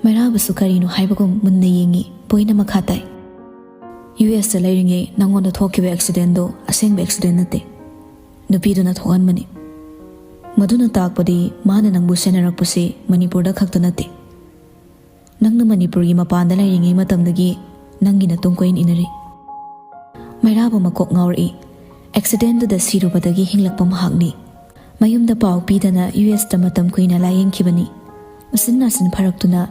ꯃꯩꯔꯥꯕꯁꯨ ꯀꯔꯤꯅꯣ ꯍꯥꯏꯕꯒꯨꯝ ꯃꯨꯟꯅ ꯌꯦꯡꯉꯤ꯫ ꯕꯣꯏꯅ ꯃꯈꯥ ꯇꯥꯏ, "ꯌꯨ ꯑꯦꯁꯇ ꯂꯩꯔꯤꯉꯩ ꯅꯪꯉꯣꯟꯗ ꯊꯣꯛꯈꯤꯕ ꯑꯦꯛꯁꯤꯗꯦꯟꯗꯣ ꯑꯁꯦꯡꯕ ꯑꯦꯛꯁꯤꯗꯦꯟ ꯅꯠꯇꯦ꯫ ꯅꯨꯄꯤꯗꯨꯅ ꯊꯣꯛꯍꯟꯕꯅꯤ꯫ ꯃꯗꯨꯅ ꯇꯥꯛꯄꯗꯤ ꯃꯥꯅ ꯅꯪꯕꯨ ꯁꯦꯟꯅꯔꯛꯄꯁꯤ ꯃꯅꯤꯄꯨꯔꯗ ꯈꯛꯇ ꯅꯠꯇꯦ꯫ ꯅꯪꯅ ꯃꯅꯤꯄꯨꯔꯒꯤ ꯃꯄꯥꯟꯗ ꯂꯩꯔꯤꯉꯩ ꯃꯇꯝꯗꯒꯤ ꯅꯪꯒꯤ ꯅꯇꯨꯡ ꯀꯣꯏꯅ ꯏꯟꯅꯔꯤ꯫" ꯃꯩꯔꯥꯕ ꯃꯀꯣꯛ ꯉꯥꯎꯔꯛꯏ꯫ ꯑꯦꯛꯁꯤꯗꯦꯟꯗꯨꯗ ꯁꯤꯔꯨꯕꯗꯒꯤ ꯍꯤꯡꯂꯛꯄ ꯃꯍꯥꯛꯅꯤ꯫ ꯃꯌꯨꯝꯗ ꯄꯥꯎ ꯄꯤꯗꯅ ꯌꯨ ꯑꯦꯁꯇ ꯃꯇꯝ ꯀꯨꯏꯅ ꯂꯥꯌꯦꯡꯈꯤꯕꯅꯤ꯫ ꯎꯆꯤꯟ ꯅꯥꯆꯤꯟ ꯐꯔꯛꯇꯨꯅ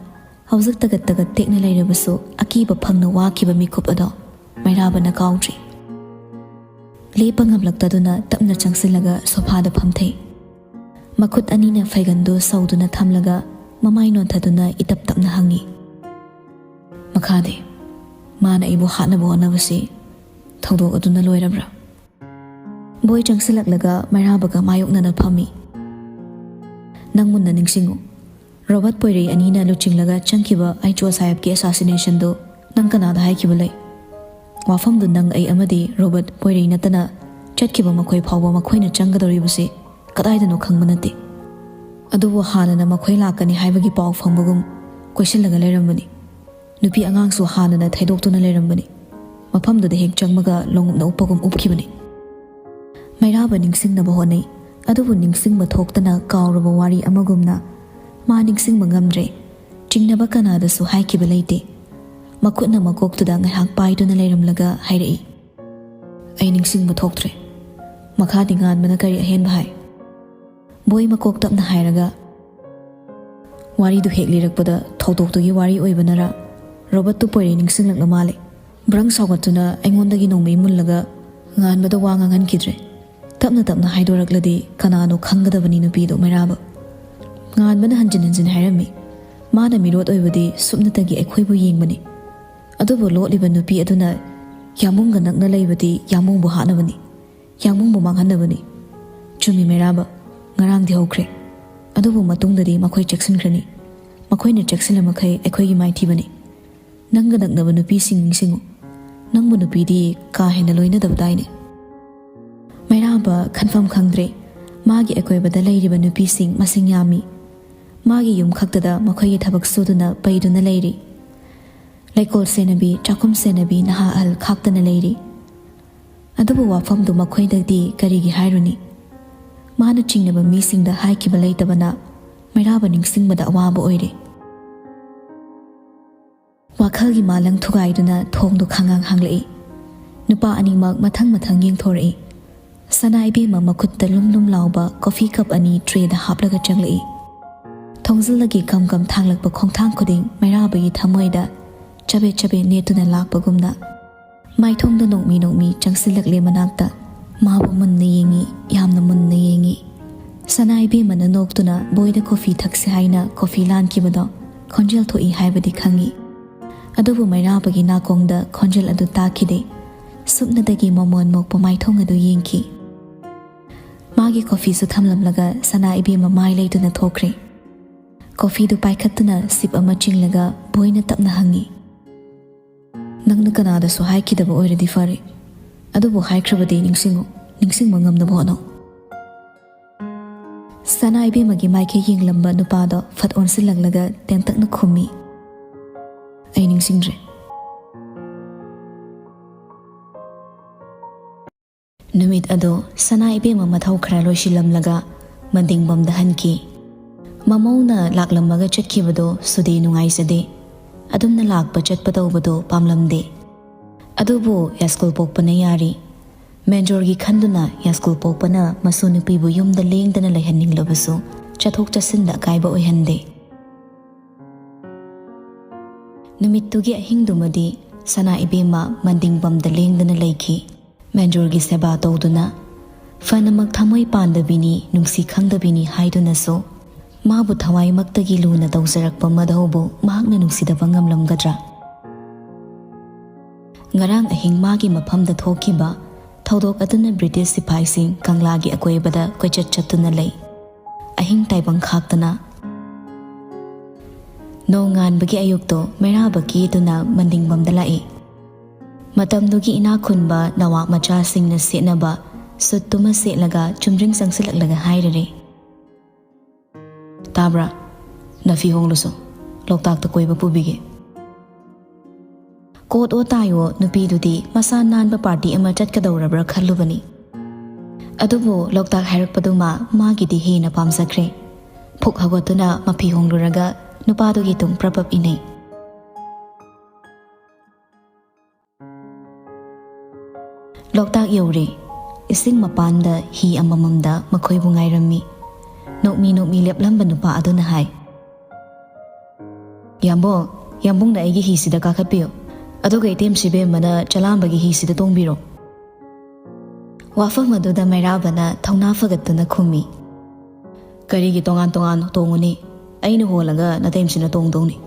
ꯍꯧꯖꯤꯛ ꯇꯒꯠ ꯇꯒꯠ ꯇꯦꯛꯅ ꯂꯩꯔꯕꯁꯨ ꯑꯀꯤꯕ ꯐꯪꯅ ꯋꯥꯈꯤꯕ ꯃꯤꯀꯨꯞ ꯑꯗꯣ ꯃꯩꯔꯥꯕꯅ ꯀꯥꯎꯗ꯭ꯔꯤ꯫ ꯂꯦꯞꯄ ꯉꯝꯂꯛꯇꯗꯨꯅ ꯇꯞꯅ ꯆꯪꯁꯤꯜꯂꯒ ꯁꯣꯐꯥꯗ ꯐꯝꯊꯩ꯫ ꯃꯈꯨꯠ ꯑꯅꯤꯅ ꯐꯩꯒꯟꯗꯨ ꯁꯧꯗꯨꯅ ꯊꯝꯂꯒ ꯃꯃꯥꯏ ꯅꯣꯟꯊꯗꯨꯅ ꯏꯇꯞ ꯇꯞꯅ ꯍꯪꯉꯤ, "ꯃꯈꯥꯗꯤ? ꯃꯥꯅ ꯑꯩꯕꯨ ꯍꯥꯠꯅꯕ ꯍꯣꯠꯅꯕꯁꯤ ꯊꯧꯗꯣꯛ ꯑꯗꯨꯅ ꯂꯣꯏꯔꯕ꯭ꯔꯥ? ꯕꯣꯏ ꯆꯪꯁꯤꯜꯂꯛꯂꯒ ꯃꯩꯔꯥꯕꯒ ꯃꯥꯌꯣꯛꯅꯅ ꯐꯝꯃꯤ꯫ "ꯅꯪ ꯃꯨꯟꯅ ꯅꯤꯡꯁꯤꯡꯉꯨ꯫ ꯔꯣꯕꯔꯠ ꯄꯣꯏꯔꯩ ꯑꯅꯤꯅ ꯂꯨꯆꯤꯡꯂꯒ ꯆꯪꯈꯤꯕ ꯑꯩꯆ ꯑꯣ ꯁꯥꯍꯦꯕꯀꯤ ꯑꯦꯁꯥꯁꯤꯅꯦꯁꯟꯗꯨ ꯅꯪ ꯀꯅꯥꯗ ꯍꯥꯏꯈꯤꯕ ꯂꯩ? ꯋꯥꯐꯝꯗꯨ ꯅꯪ, ꯑꯩ ꯑꯃꯗꯤ ꯔꯣꯕꯔꯠ ꯄꯣꯏꯔꯩ ꯅꯠꯇꯅ ꯆꯠꯈꯤꯕ ꯃꯈꯣꯏ ꯐꯥꯎꯕ ꯃꯈꯣꯏꯅ ꯆꯪꯒꯗꯧꯔꯤꯕꯁꯤ ꯀꯗꯥꯏꯗꯅꯣ ꯈꯪꯕ ꯅꯠꯇꯦ꯫ ꯑꯗꯨꯕꯨ ꯍꯥꯟꯅꯅ ꯃꯈꯣꯏ ꯂꯥꯛꯀꯅꯤ ꯍꯥꯏꯕꯒꯤ ꯄꯥꯎ ꯐꯪꯕꯒꯨꯝ ꯀꯣꯏꯁꯤꯜꯂꯒ ꯂꯩꯔꯝꯕꯅꯤ꯫ ꯅꯨꯄꯤ ꯑꯉꯥꯡꯁꯨ ꯍꯥꯟꯅꯅ ꯊꯩꯗꯣꯛꯇꯨꯅ ꯂꯩꯔꯝꯕꯅꯤ꯫ ꯃꯐꯝꯗꯨꯗ ꯍꯦꯛ ꯆꯪꯕꯒ ꯂꯣꯡꯎꯞꯅ ꯎꯞꯄꯒꯨꯝ ꯎꯞꯈꯤꯕꯅꯤ꯫" ꯃꯩꯔꯥꯕ ꯅꯤꯡꯁꯤꯡꯅꯕ ꯍꯣꯠꯅꯩ, ꯑꯗꯨꯕꯨ ꯅꯤꯡꯁꯤꯡꯕ ꯊꯣꯛꯇꯅ ꯀꯥꯎꯔꯕ ꯋꯥꯔꯤ ꯑꯃꯒꯨꯝꯅ ꯃꯥ ꯅꯤꯡꯁꯤꯡꯕ ꯉꯝꯗ꯭ꯔꯦ꯫ ꯆꯤꯡꯅꯕ ꯀꯅꯥꯗꯁꯨ ꯍꯥꯏꯈꯤꯕ ꯂꯩꯇꯦ꯫ ꯃꯈꯨꯠꯅ ꯃꯀꯣꯛꯇꯨꯗ ꯉꯥꯏꯍꯥꯛ ꯄꯥꯏꯗꯨꯅ ꯂꯩꯔꯝꯂꯒ ꯍꯥꯏꯔꯛꯏ, "ꯑꯩ ꯅꯤꯡꯁꯤꯡꯕ ꯊꯣꯛꯇ꯭ꯔꯦ꯫ ꯃꯈꯥꯗꯤ ꯉꯥꯟꯕꯅ ꯀꯔꯤ ꯑꯍꯦꯟꯕ ꯍꯥꯏ?" ꯕꯣꯏ ꯃꯀꯣꯛ ꯇꯞꯅ ꯍꯥꯏꯔꯒ, "ꯋꯥꯔꯤꯗꯨ ꯍꯦꯛ ꯂꯤꯔꯛꯄꯗ ꯊꯧꯗꯣꯛꯇꯨꯒꯤ ꯋꯥꯔꯤ ꯑꯣꯏꯕꯅꯔꯥ, ꯔꯣꯕꯔꯠꯇꯨ ꯄꯣꯏꯔꯩ ꯅꯤꯡꯁꯤꯡꯂꯛꯂ ꯃꯥꯜꯂꯦ꯫ ꯕ꯭ꯔꯪ ꯁꯥꯎꯒꯠꯇꯨꯅ ꯑꯩꯉꯣꯟꯗꯒꯤ ꯅꯣꯡꯃꯩ ꯃꯨꯜꯂꯒ ꯉꯥꯟꯕꯗ ꯋꯥ ꯉꯥꯡꯍꯟꯈꯤꯗ꯭ꯔꯦ꯫ ꯇꯞꯅ ꯇꯞꯅ ꯍꯥꯏꯗꯣꯔꯛꯂꯗꯤ ꯀꯅꯥꯅꯣ ꯈꯪꯒꯗꯕꯅꯤ ꯅꯨꯄꯤꯗꯣ", ꯃꯩꯔꯥꯕ꯫ ꯉꯥꯟꯕꯅ ꯍꯟꯖꯤꯟ ꯍꯟꯖꯤꯟ ꯍꯥꯏꯔꯝꯃꯤ꯫ ꯃꯥꯅ ꯃꯤꯔꯣꯠ ꯑꯣꯏꯕꯗꯤ ꯁꯨꯞꯅꯇꯒꯤ ꯑꯩꯈꯣꯏꯕꯨ ꯌꯦꯡꯕꯅꯤ꯫ ꯑꯗꯨꯕꯨ ꯂꯣꯠꯂꯤꯕ ꯅꯨꯄꯤ ꯑꯗꯨꯅ ꯌꯥꯝꯕꯨꯡꯒ ꯅꯛꯅ ꯂꯩꯕꯗꯤ ꯌꯥꯝꯕꯨꯡꯕꯨ ꯍꯥꯠꯅꯕꯅꯤ꯫ ꯌꯥꯝꯕꯨꯡꯕꯨ ꯃꯥꯡꯍꯟꯅꯕꯅꯤ꯫ ꯆꯨꯝꯃꯤ ꯃꯩꯔꯥꯕ, ꯉꯔꯥꯡꯗꯤ ꯍꯧꯈ꯭ꯔꯦ꯫ ꯑꯗꯨꯕꯨ ꯃꯇꯨꯡꯗꯗꯤ ꯃꯈꯣꯏ ꯆꯦꯛꯁꯤꯟꯈ꯭ꯔꯅꯤ꯫ ꯃꯈꯣꯏꯅ ꯆꯦꯛꯁꯤꯜꯂ ꯃꯈꯩ ꯑꯩꯈꯣꯏꯒꯤ ꯃꯥꯏꯊꯤꯕꯅꯤ꯫ ꯅꯪꯒ ꯅꯛꯅꯕ ꯅꯨꯄꯤꯁꯤꯡ ꯅꯤꯡꯁꯤꯡꯉꯨ꯫ ꯅꯪꯕꯨ ꯅꯨꯄꯤꯗꯤ ꯀꯥ ꯍꯦꯟꯅ ꯂꯣꯏꯅꯗꯕꯗꯥꯏꯅꯦ꯫ ꯃꯩꯔꯥꯕ ꯈꯟꯐꯝ ꯈꯪꯗ꯭ꯔꯦ꯫ ꯃꯥꯒꯤ ꯑꯀꯣꯏꯕꯗ ꯂꯩꯔꯤꯕ ꯅꯨꯄꯤꯁꯤꯡ ꯃꯁꯤꯡ ꯌꯥꯝꯃꯤ꯫ ꯃꯥꯒꯤ ꯌꯨꯝ ꯈꯛꯇꯗ ꯃꯈꯣꯏꯒꯤ ꯊꯕꯛ ꯁꯨꯗꯨꯅ ꯄꯩꯗꯨꯅ ꯂꯩꯔꯤ꯫ ꯂꯩꯀꯣꯜ ꯁꯦꯟꯅꯕꯤ, ꯆꯥꯛꯈꯨꯝ ꯁꯦꯟꯅꯕꯤ, ꯅꯍꯥ ꯑꯍꯜ ꯈꯥꯛꯇꯅ ꯂꯩꯔꯤ꯫ ꯑꯗꯨꯕꯨ ꯋꯥꯐꯝꯗꯨ ꯃꯈꯣꯏꯗꯗꯤ ꯀꯔꯤꯒꯤ ꯍꯥꯏꯔꯨꯅꯤ? ꯃꯥꯅ ꯆꯤꯡꯅꯕ ꯃꯤꯁꯤꯡꯗ ꯍꯥꯏꯈꯤꯕ ꯂꯩꯇꯕꯅ ꯃꯩꯔꯥꯕ ꯅꯤꯡꯁꯤꯡꯕꯗ ꯑꯋꯥꯕ ꯑꯣꯏꯔꯦ꯫ ꯋꯥꯈꯜꯒꯤ ꯃꯥꯂꯪ ꯊꯨꯒꯥꯏꯗꯨꯅ ꯊꯣꯡꯗꯨ ꯈꯪꯉꯥꯡ ꯍꯥꯡꯂꯛꯏ꯫ ꯅꯨꯄꯥ ꯑꯅꯤꯃꯛ ꯃꯊꯪ ꯃꯊꯪ ꯌꯦꯡꯊꯣꯔꯛꯏ꯫ ꯁꯅꯥ ꯏꯕꯦꯝꯃ ꯃꯈꯨꯠꯇ ꯂꯨꯝ ꯂꯨꯝ ꯂꯥꯎꯕ ꯀꯣꯐꯤ ꯀꯞ ꯑꯅꯤ ꯇ꯭ꯔꯦꯗ ꯍꯥꯞꯂꯒ ꯆꯪꯂꯛꯏ꯫ ꯊꯣꯡꯖꯤꯜꯗꯒꯤ ꯀꯝ ꯀꯝ ꯊꯥꯡꯂꯛꯄ ꯈꯣꯡꯊꯥꯡ ꯈꯨꯗꯤꯡ ꯃꯩꯔꯥꯕꯒꯤ ꯊꯃꯣꯏꯗ ꯆꯕꯦꯠ ꯆꯕꯦꯠ ꯅꯦꯠꯇꯨꯅ ꯂꯥꯛꯄꯒꯨꯝꯅ꯫ ꯃꯥꯏꯊꯣꯡꯗ ꯅꯣꯛꯃꯤ ꯅꯣꯛꯃꯤ ꯆꯪꯁꯤꯜꯂꯛꯂꯦ ꯃꯅꯥꯛꯇ꯫ ꯃꯥꯕꯨ ꯃꯨꯟꯅ ꯌꯦꯡꯉꯤ, ꯌꯥꯝꯅ ꯃꯨꯟꯅ ꯌꯦꯡꯉꯤ꯫ ꯁꯅꯥ ꯏꯕꯦꯝꯃꯅ ꯅꯣꯛꯇꯨꯅ ꯕꯣꯏꯗ ꯀꯣꯐꯤ ꯊꯛꯁꯤ ꯍꯥꯏꯅ ꯀꯣꯐꯤ ꯂꯥꯟꯈꯤꯕꯗꯣ ꯈꯣꯟꯖꯦꯜ ꯊꯣꯛꯏ ꯍꯥꯏꯕꯗꯤ ꯈꯪꯉꯤ꯫ ꯑꯗꯨꯕꯨ ꯃꯩꯔꯥꯕꯒꯤ ꯅꯥꯀꯣꯡꯗ ꯈꯣꯟꯖꯦꯜ ꯑꯗꯨ ꯇꯥꯈꯤꯗꯦ꯫ ꯁꯨꯞꯅꯗꯒꯤ ꯃꯃꯣꯟ ꯃꯣꯛꯄ ꯃꯥꯏꯊꯣꯡ ꯑꯗꯨ ꯌꯦꯡꯈꯤ꯫ ꯃꯥꯒꯤ ꯀꯣꯐꯤꯁꯨ ꯊꯝꯂꯝꯂꯒ ꯁꯅꯥ ꯏꯕꯦꯝꯃ ꯃꯥꯏ ꯂꯩꯗꯨꯅ ꯊꯣꯛꯈ꯭ꯔꯦ꯫ ꯀꯣꯐꯤꯗꯨ ꯄꯥꯏꯈꯠꯇꯨꯅ ꯁꯤꯞ ꯑꯃ ꯆꯤꯡꯂꯒ ꯕꯣꯏꯅ ꯇꯞꯅ ꯍꯪꯉꯤ, "ꯅꯪꯅ ꯀꯅꯥꯗꯁꯨ ꯍꯥꯏꯈꯤꯗꯕ ꯑꯣꯏꯔꯗꯤ ꯐꯔꯦ, ꯑꯗꯨꯕꯨ ꯍꯥꯏꯈ꯭ꯔꯕꯗꯤ ꯅꯤꯡꯁꯤꯡꯉꯨ, ꯅꯤꯡꯁꯤꯡꯕ ꯉꯝꯅꯕ ꯍꯣꯠꯅꯧ꯫" ꯁꯅꯥ ꯏꯕꯦꯝꯃꯒꯤ ꯃꯥꯏꯀꯩ ꯌꯦꯡꯂꯝꯕ ꯅꯨꯄꯥꯗꯣ ꯐꯠ ꯑꯣꯟꯁꯤꯜꯂꯛꯂꯒ ꯇꯦꯟꯇꯛꯅ ꯈꯨꯝꯃꯤ, "ꯑꯩ ꯅꯤꯡꯁꯤꯡꯗ꯭ꯔꯦ꯫" ꯅꯨꯃꯤꯠ ꯑꯗꯣ ꯁꯅꯥ ꯏꯕꯦꯝꯃ ꯃꯊꯧ ꯈꯔ ꯂꯣꯏꯁꯤꯜꯂꯝꯂꯒ ꯃꯟꯗꯤꯡꯕꯝꯗ ꯍꯟꯈꯤ꯫ ꯃꯃꯧꯅ ꯂꯥꯛꯂꯝꯃꯒ ꯆꯠꯈꯤꯕꯗꯣ ꯁꯨꯗꯦ ꯅꯨꯡꯉꯥꯏꯖꯗꯦ꯫ ꯑꯗꯨꯝꯅ ꯂꯥꯛꯄ ꯆꯠꯄ ꯇꯧꯕꯗꯣ ꯄꯥꯝꯂꯝꯗꯦ꯫ ꯑꯗꯨꯕꯨ ꯌꯥꯁꯀꯨꯜ ꯄꯣꯛꯄꯅ ꯌꯥꯔꯤ꯫ ꯃꯦꯟꯖꯣꯔꯒꯤ ꯈꯟꯗꯨꯅ ꯌꯥꯁꯀꯨꯜ ꯄꯣꯛꯄꯅ ꯃꯁꯨ ꯅꯨꯄꯤꯕꯨ ꯌꯨꯝꯗ ꯂꯦꯡꯗꯅ ꯂꯩꯍꯟꯅꯤꯡꯂꯕꯁꯨ ꯆꯠꯊꯣꯛ ꯆꯠꯁꯤꯟꯗ ꯑꯀꯥꯏꯕ ꯑꯣꯏꯍꯟꯗꯦ꯫ ꯅꯨꯃꯤꯠꯇꯨꯒꯤ ꯑꯍꯤꯡꯗꯨꯃꯗꯤ ꯁꯅꯥ ꯏꯕꯦꯝꯃ ꯃꯟꯗꯤꯡꯕꯝꯗ ꯂꯦꯡꯗꯅ ꯂꯩꯈꯤ꯫ ꯃꯦꯟꯖꯣꯔꯒꯤ ꯁꯦꯕꯥ ꯇꯧꯗꯨꯅ, ꯐꯅꯃꯛ ꯊꯃꯣꯏ ꯄꯥꯟꯗꯕꯤꯅꯤ, ꯅꯨꯡꯁꯤ ꯈꯪꯗꯕꯤꯅꯤ ꯍꯥꯏꯗꯨꯅꯁꯨ, ꯃꯥꯕꯨ ꯊꯋꯥꯏꯃꯛꯇꯒꯤ ꯂꯨꯅ ꯇꯧꯖꯔꯛꯄ ꯃꯙꯧꯕꯨ ꯃꯍꯥꯛꯅ ꯅꯨꯡꯁꯤꯗꯕ ꯉꯝꯂꯝꯒꯗ꯭ꯔꯥ? ꯉꯔꯥꯡ ꯑꯍꯤꯡ ꯃꯥꯒꯤ ꯃꯐꯝꯗ ꯊꯣꯛꯈꯤꯕ ꯊꯧꯗꯣꯛ ꯑꯗꯨꯅ ꯕ꯭ꯔꯤꯇꯤꯁ ꯁꯤꯐꯥꯏꯁꯤꯡ ꯀꯪꯂꯥꯒꯤ ꯑꯀꯣꯏꯕꯗ ꯀꯣꯏꯆꯠ ꯆꯠꯇꯨꯅ ꯂꯩ꯫ ꯑꯍꯤꯡ ꯇꯥꯏꯕꯪ ꯈꯥꯛꯇꯅ꯫ ꯅꯣꯡꯉꯥꯟꯕꯒꯤ ꯑꯌꯨꯛꯇꯣ ꯃꯩꯔꯥꯕ ꯀꯦꯗꯨꯅ ꯃꯟꯗꯤꯡꯕꯝꯗ ꯂꯥꯛꯏ꯫ ꯃꯇꯝꯗꯨꯒꯤ ꯏꯅꯥꯛ ꯈꯨꯟꯕ ꯅꯋꯥꯕ ꯃꯆꯥꯁꯤꯡꯅ ꯁꯦꯠꯅꯕ ꯁꯨꯠꯇꯨꯃ ꯁꯦꯠꯂꯒ ꯆꯨꯝꯗ꯭ꯔꯤꯡ ꯆꯪꯁꯤꯜꯂꯛꯂꯒ ꯍꯥꯏꯔꯔꯦ, "ꯇꯥꯕ꯭ꯔꯥ? ꯅꯐꯤ ꯍꯣꯡꯂꯨꯁꯣ, ꯂꯣꯛꯇꯥꯛꯇ ꯀꯣꯏꯕ ꯄꯨꯕꯤꯒꯦ꯫" ꯀꯣꯠ ꯑꯣ ꯇꯥꯏ ꯑꯣ ꯅꯨꯄꯤꯗꯨꯗꯤ ꯃꯁꯥ ꯅꯥꯟꯕ ꯄꯥꯔꯇꯤ ꯑꯃ ꯆꯠꯀꯗꯧꯔꯕ꯭ꯔꯥ ꯈꯜꯂꯨꯕꯅꯤ꯫ ꯑꯗꯨꯕꯨ ꯂꯣꯛꯇꯥꯛ ꯍꯥꯏꯔꯛꯄꯗꯨꯃ ꯃꯥꯒꯤꯗꯤ ꯍꯦꯟꯅ ꯄꯥꯝꯖꯈ꯭ꯔꯦ꯫ ꯐꯨꯛ ꯍꯧꯒꯠꯇꯨꯅ ꯃꯐꯤ ꯍꯣꯡꯂꯨꯔꯒ ꯅꯨꯄꯥꯗꯨꯒꯤ ꯇꯨꯡ ꯄ꯭ꯔꯞ ꯄ꯭ꯔꯞ ꯏꯅꯩ꯫ ꯂꯣꯛꯇꯥꯛ ꯌꯧꯔꯦ꯫ ꯏꯁꯤꯡ ꯃꯄꯥꯟꯗ ꯍꯤ ꯑꯃꯃꯝꯗ ꯃꯈꯣꯏꯕꯨ ꯉꯥꯏꯔꯝꯃꯤ꯫ ꯅꯣꯛꯃꯤ ꯅꯣꯛꯃꯤ ꯂꯦꯞꯂꯝꯕ ꯅꯨꯄꯥ ꯑꯗꯨꯅ ꯍꯥꯏ, "ꯌꯥꯝꯕꯨꯡ, ꯌꯥꯝꯕꯨꯡꯅ ꯑꯩꯒꯤ ꯍꯤꯁꯤꯗ ꯀꯥꯈꯠꯄꯤꯌꯨ, ꯑꯗꯨꯒ ꯏꯇꯦꯝ ꯁꯤꯕꯦꯝꯃꯅ ꯆꯂꯥꯝꯕꯒꯤ ꯍꯤꯁꯤꯗ ꯇꯣꯡꯕꯤꯔꯣ꯫" ꯋꯥꯐꯝ ꯑꯗꯨꯗ ꯃꯩꯔꯥꯕꯅ ꯊꯧꯅꯥ ꯐꯒꯠꯇꯨꯅ ꯈꯨꯝꯃꯤ, "ꯀꯔꯤꯒꯤ ꯇꯣꯉꯥꯟ ꯇꯣꯉꯥꯟ ꯇꯣꯡꯉꯨꯅꯤ? ꯑꯩꯅ ꯍꯣꯜꯂꯒ ꯅꯇꯩꯃꯁꯤꯅ ꯇꯣꯡꯗꯧꯅꯤ꯫"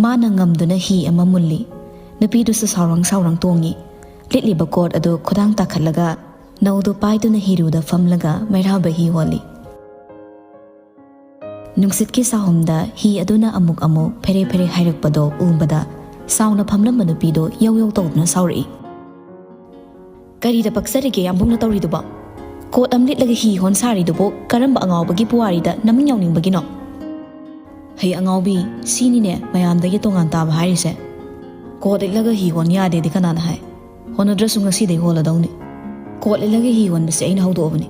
ꯃꯥꯅ ꯉꯝꯗꯨꯅ ꯍꯤ ꯑꯃ ꯃꯨꯜꯂꯤ꯫ ꯅꯨꯄꯤꯗꯨꯁꯨ ꯁꯥꯎꯔꯪ ꯁꯥꯎꯔꯪ ꯇꯣꯡꯉꯤ꯫ ꯂꯤꯠꯂꯤꯕ ꯀꯣꯠ ꯑꯗꯨ ꯈꯨꯗꯥꯡ ꯇꯥꯈꯠꯂꯒ ꯅꯧꯗꯨ ꯄꯥꯏꯗꯨꯅ ꯍꯤꯔꯨꯗ ꯐꯝꯂꯒ ꯃꯩꯔꯥꯕ ꯍꯤ ꯍꯣꯜꯂꯤ꯫ ꯅꯨꯡꯁꯤꯠꯀꯤ ꯁꯥꯍꯨꯝꯗ ꯍꯤ ꯑꯗꯨꯅ ꯑꯃꯨꯛ ꯑꯃꯨꯛ ꯐꯦꯔꯦ ꯐꯦꯔꯦ ꯍꯥꯏꯔꯛꯄꯗꯣ ꯎꯕꯗ ꯁꯥꯎꯅ ꯐꯝꯂꯝꯕ ꯅꯨꯄꯤꯗꯣ ꯌꯧ ꯌꯧ ꯇꯧꯗꯨꯅ ꯁꯥꯎꯔꯛꯏ꯫ "ꯀꯔꯤꯗ ꯄꯛꯆꯔꯤꯒꯦ ꯌꯥꯝꯕꯨꯡꯅ ꯇꯧꯔꯤꯗꯨꯕꯣ? ꯀꯣꯠ ꯑꯃ ꯂꯤꯠꯂꯒ ꯍꯤ ꯍꯣꯟ ꯁꯥꯔꯤꯗꯨꯕꯨ ꯀꯔꯝꯕ ꯑꯉꯥꯎꯕꯒꯤ ꯄꯨꯋꯥꯔꯤꯗ ꯅꯃꯤꯡ ꯌꯥꯎꯅꯤꯡꯕꯒꯤꯅꯣ?" "ꯍꯩ ꯑꯉꯥꯎꯕꯤ, ꯁꯤꯅꯤꯅꯦ ꯃꯌꯥꯝꯗꯒꯤ ꯇꯣꯉꯥꯟ ꯇꯥꯕ ꯍꯥꯏꯔꯤꯁꯦ꯫ ꯀꯣꯠ ꯂꯤꯠꯂꯒ ꯍꯤ ꯍꯣꯟ ꯌꯥꯗꯦꯗꯤ ꯀꯅꯥꯅ ꯍꯥꯏ? ꯍꯣꯟꯅꯗ꯭ꯔꯁꯨ ꯉꯁꯤꯗꯩ ꯍꯣꯜꯂꯗꯧꯅꯤ꯫ ꯀꯣꯠ ꯂꯤꯠꯂꯒ ꯍꯤ ꯍꯣꯟꯕꯁꯦ ꯑꯩꯅ ꯍꯧꯗꯣꯛꯑꯕꯅꯤ꯫"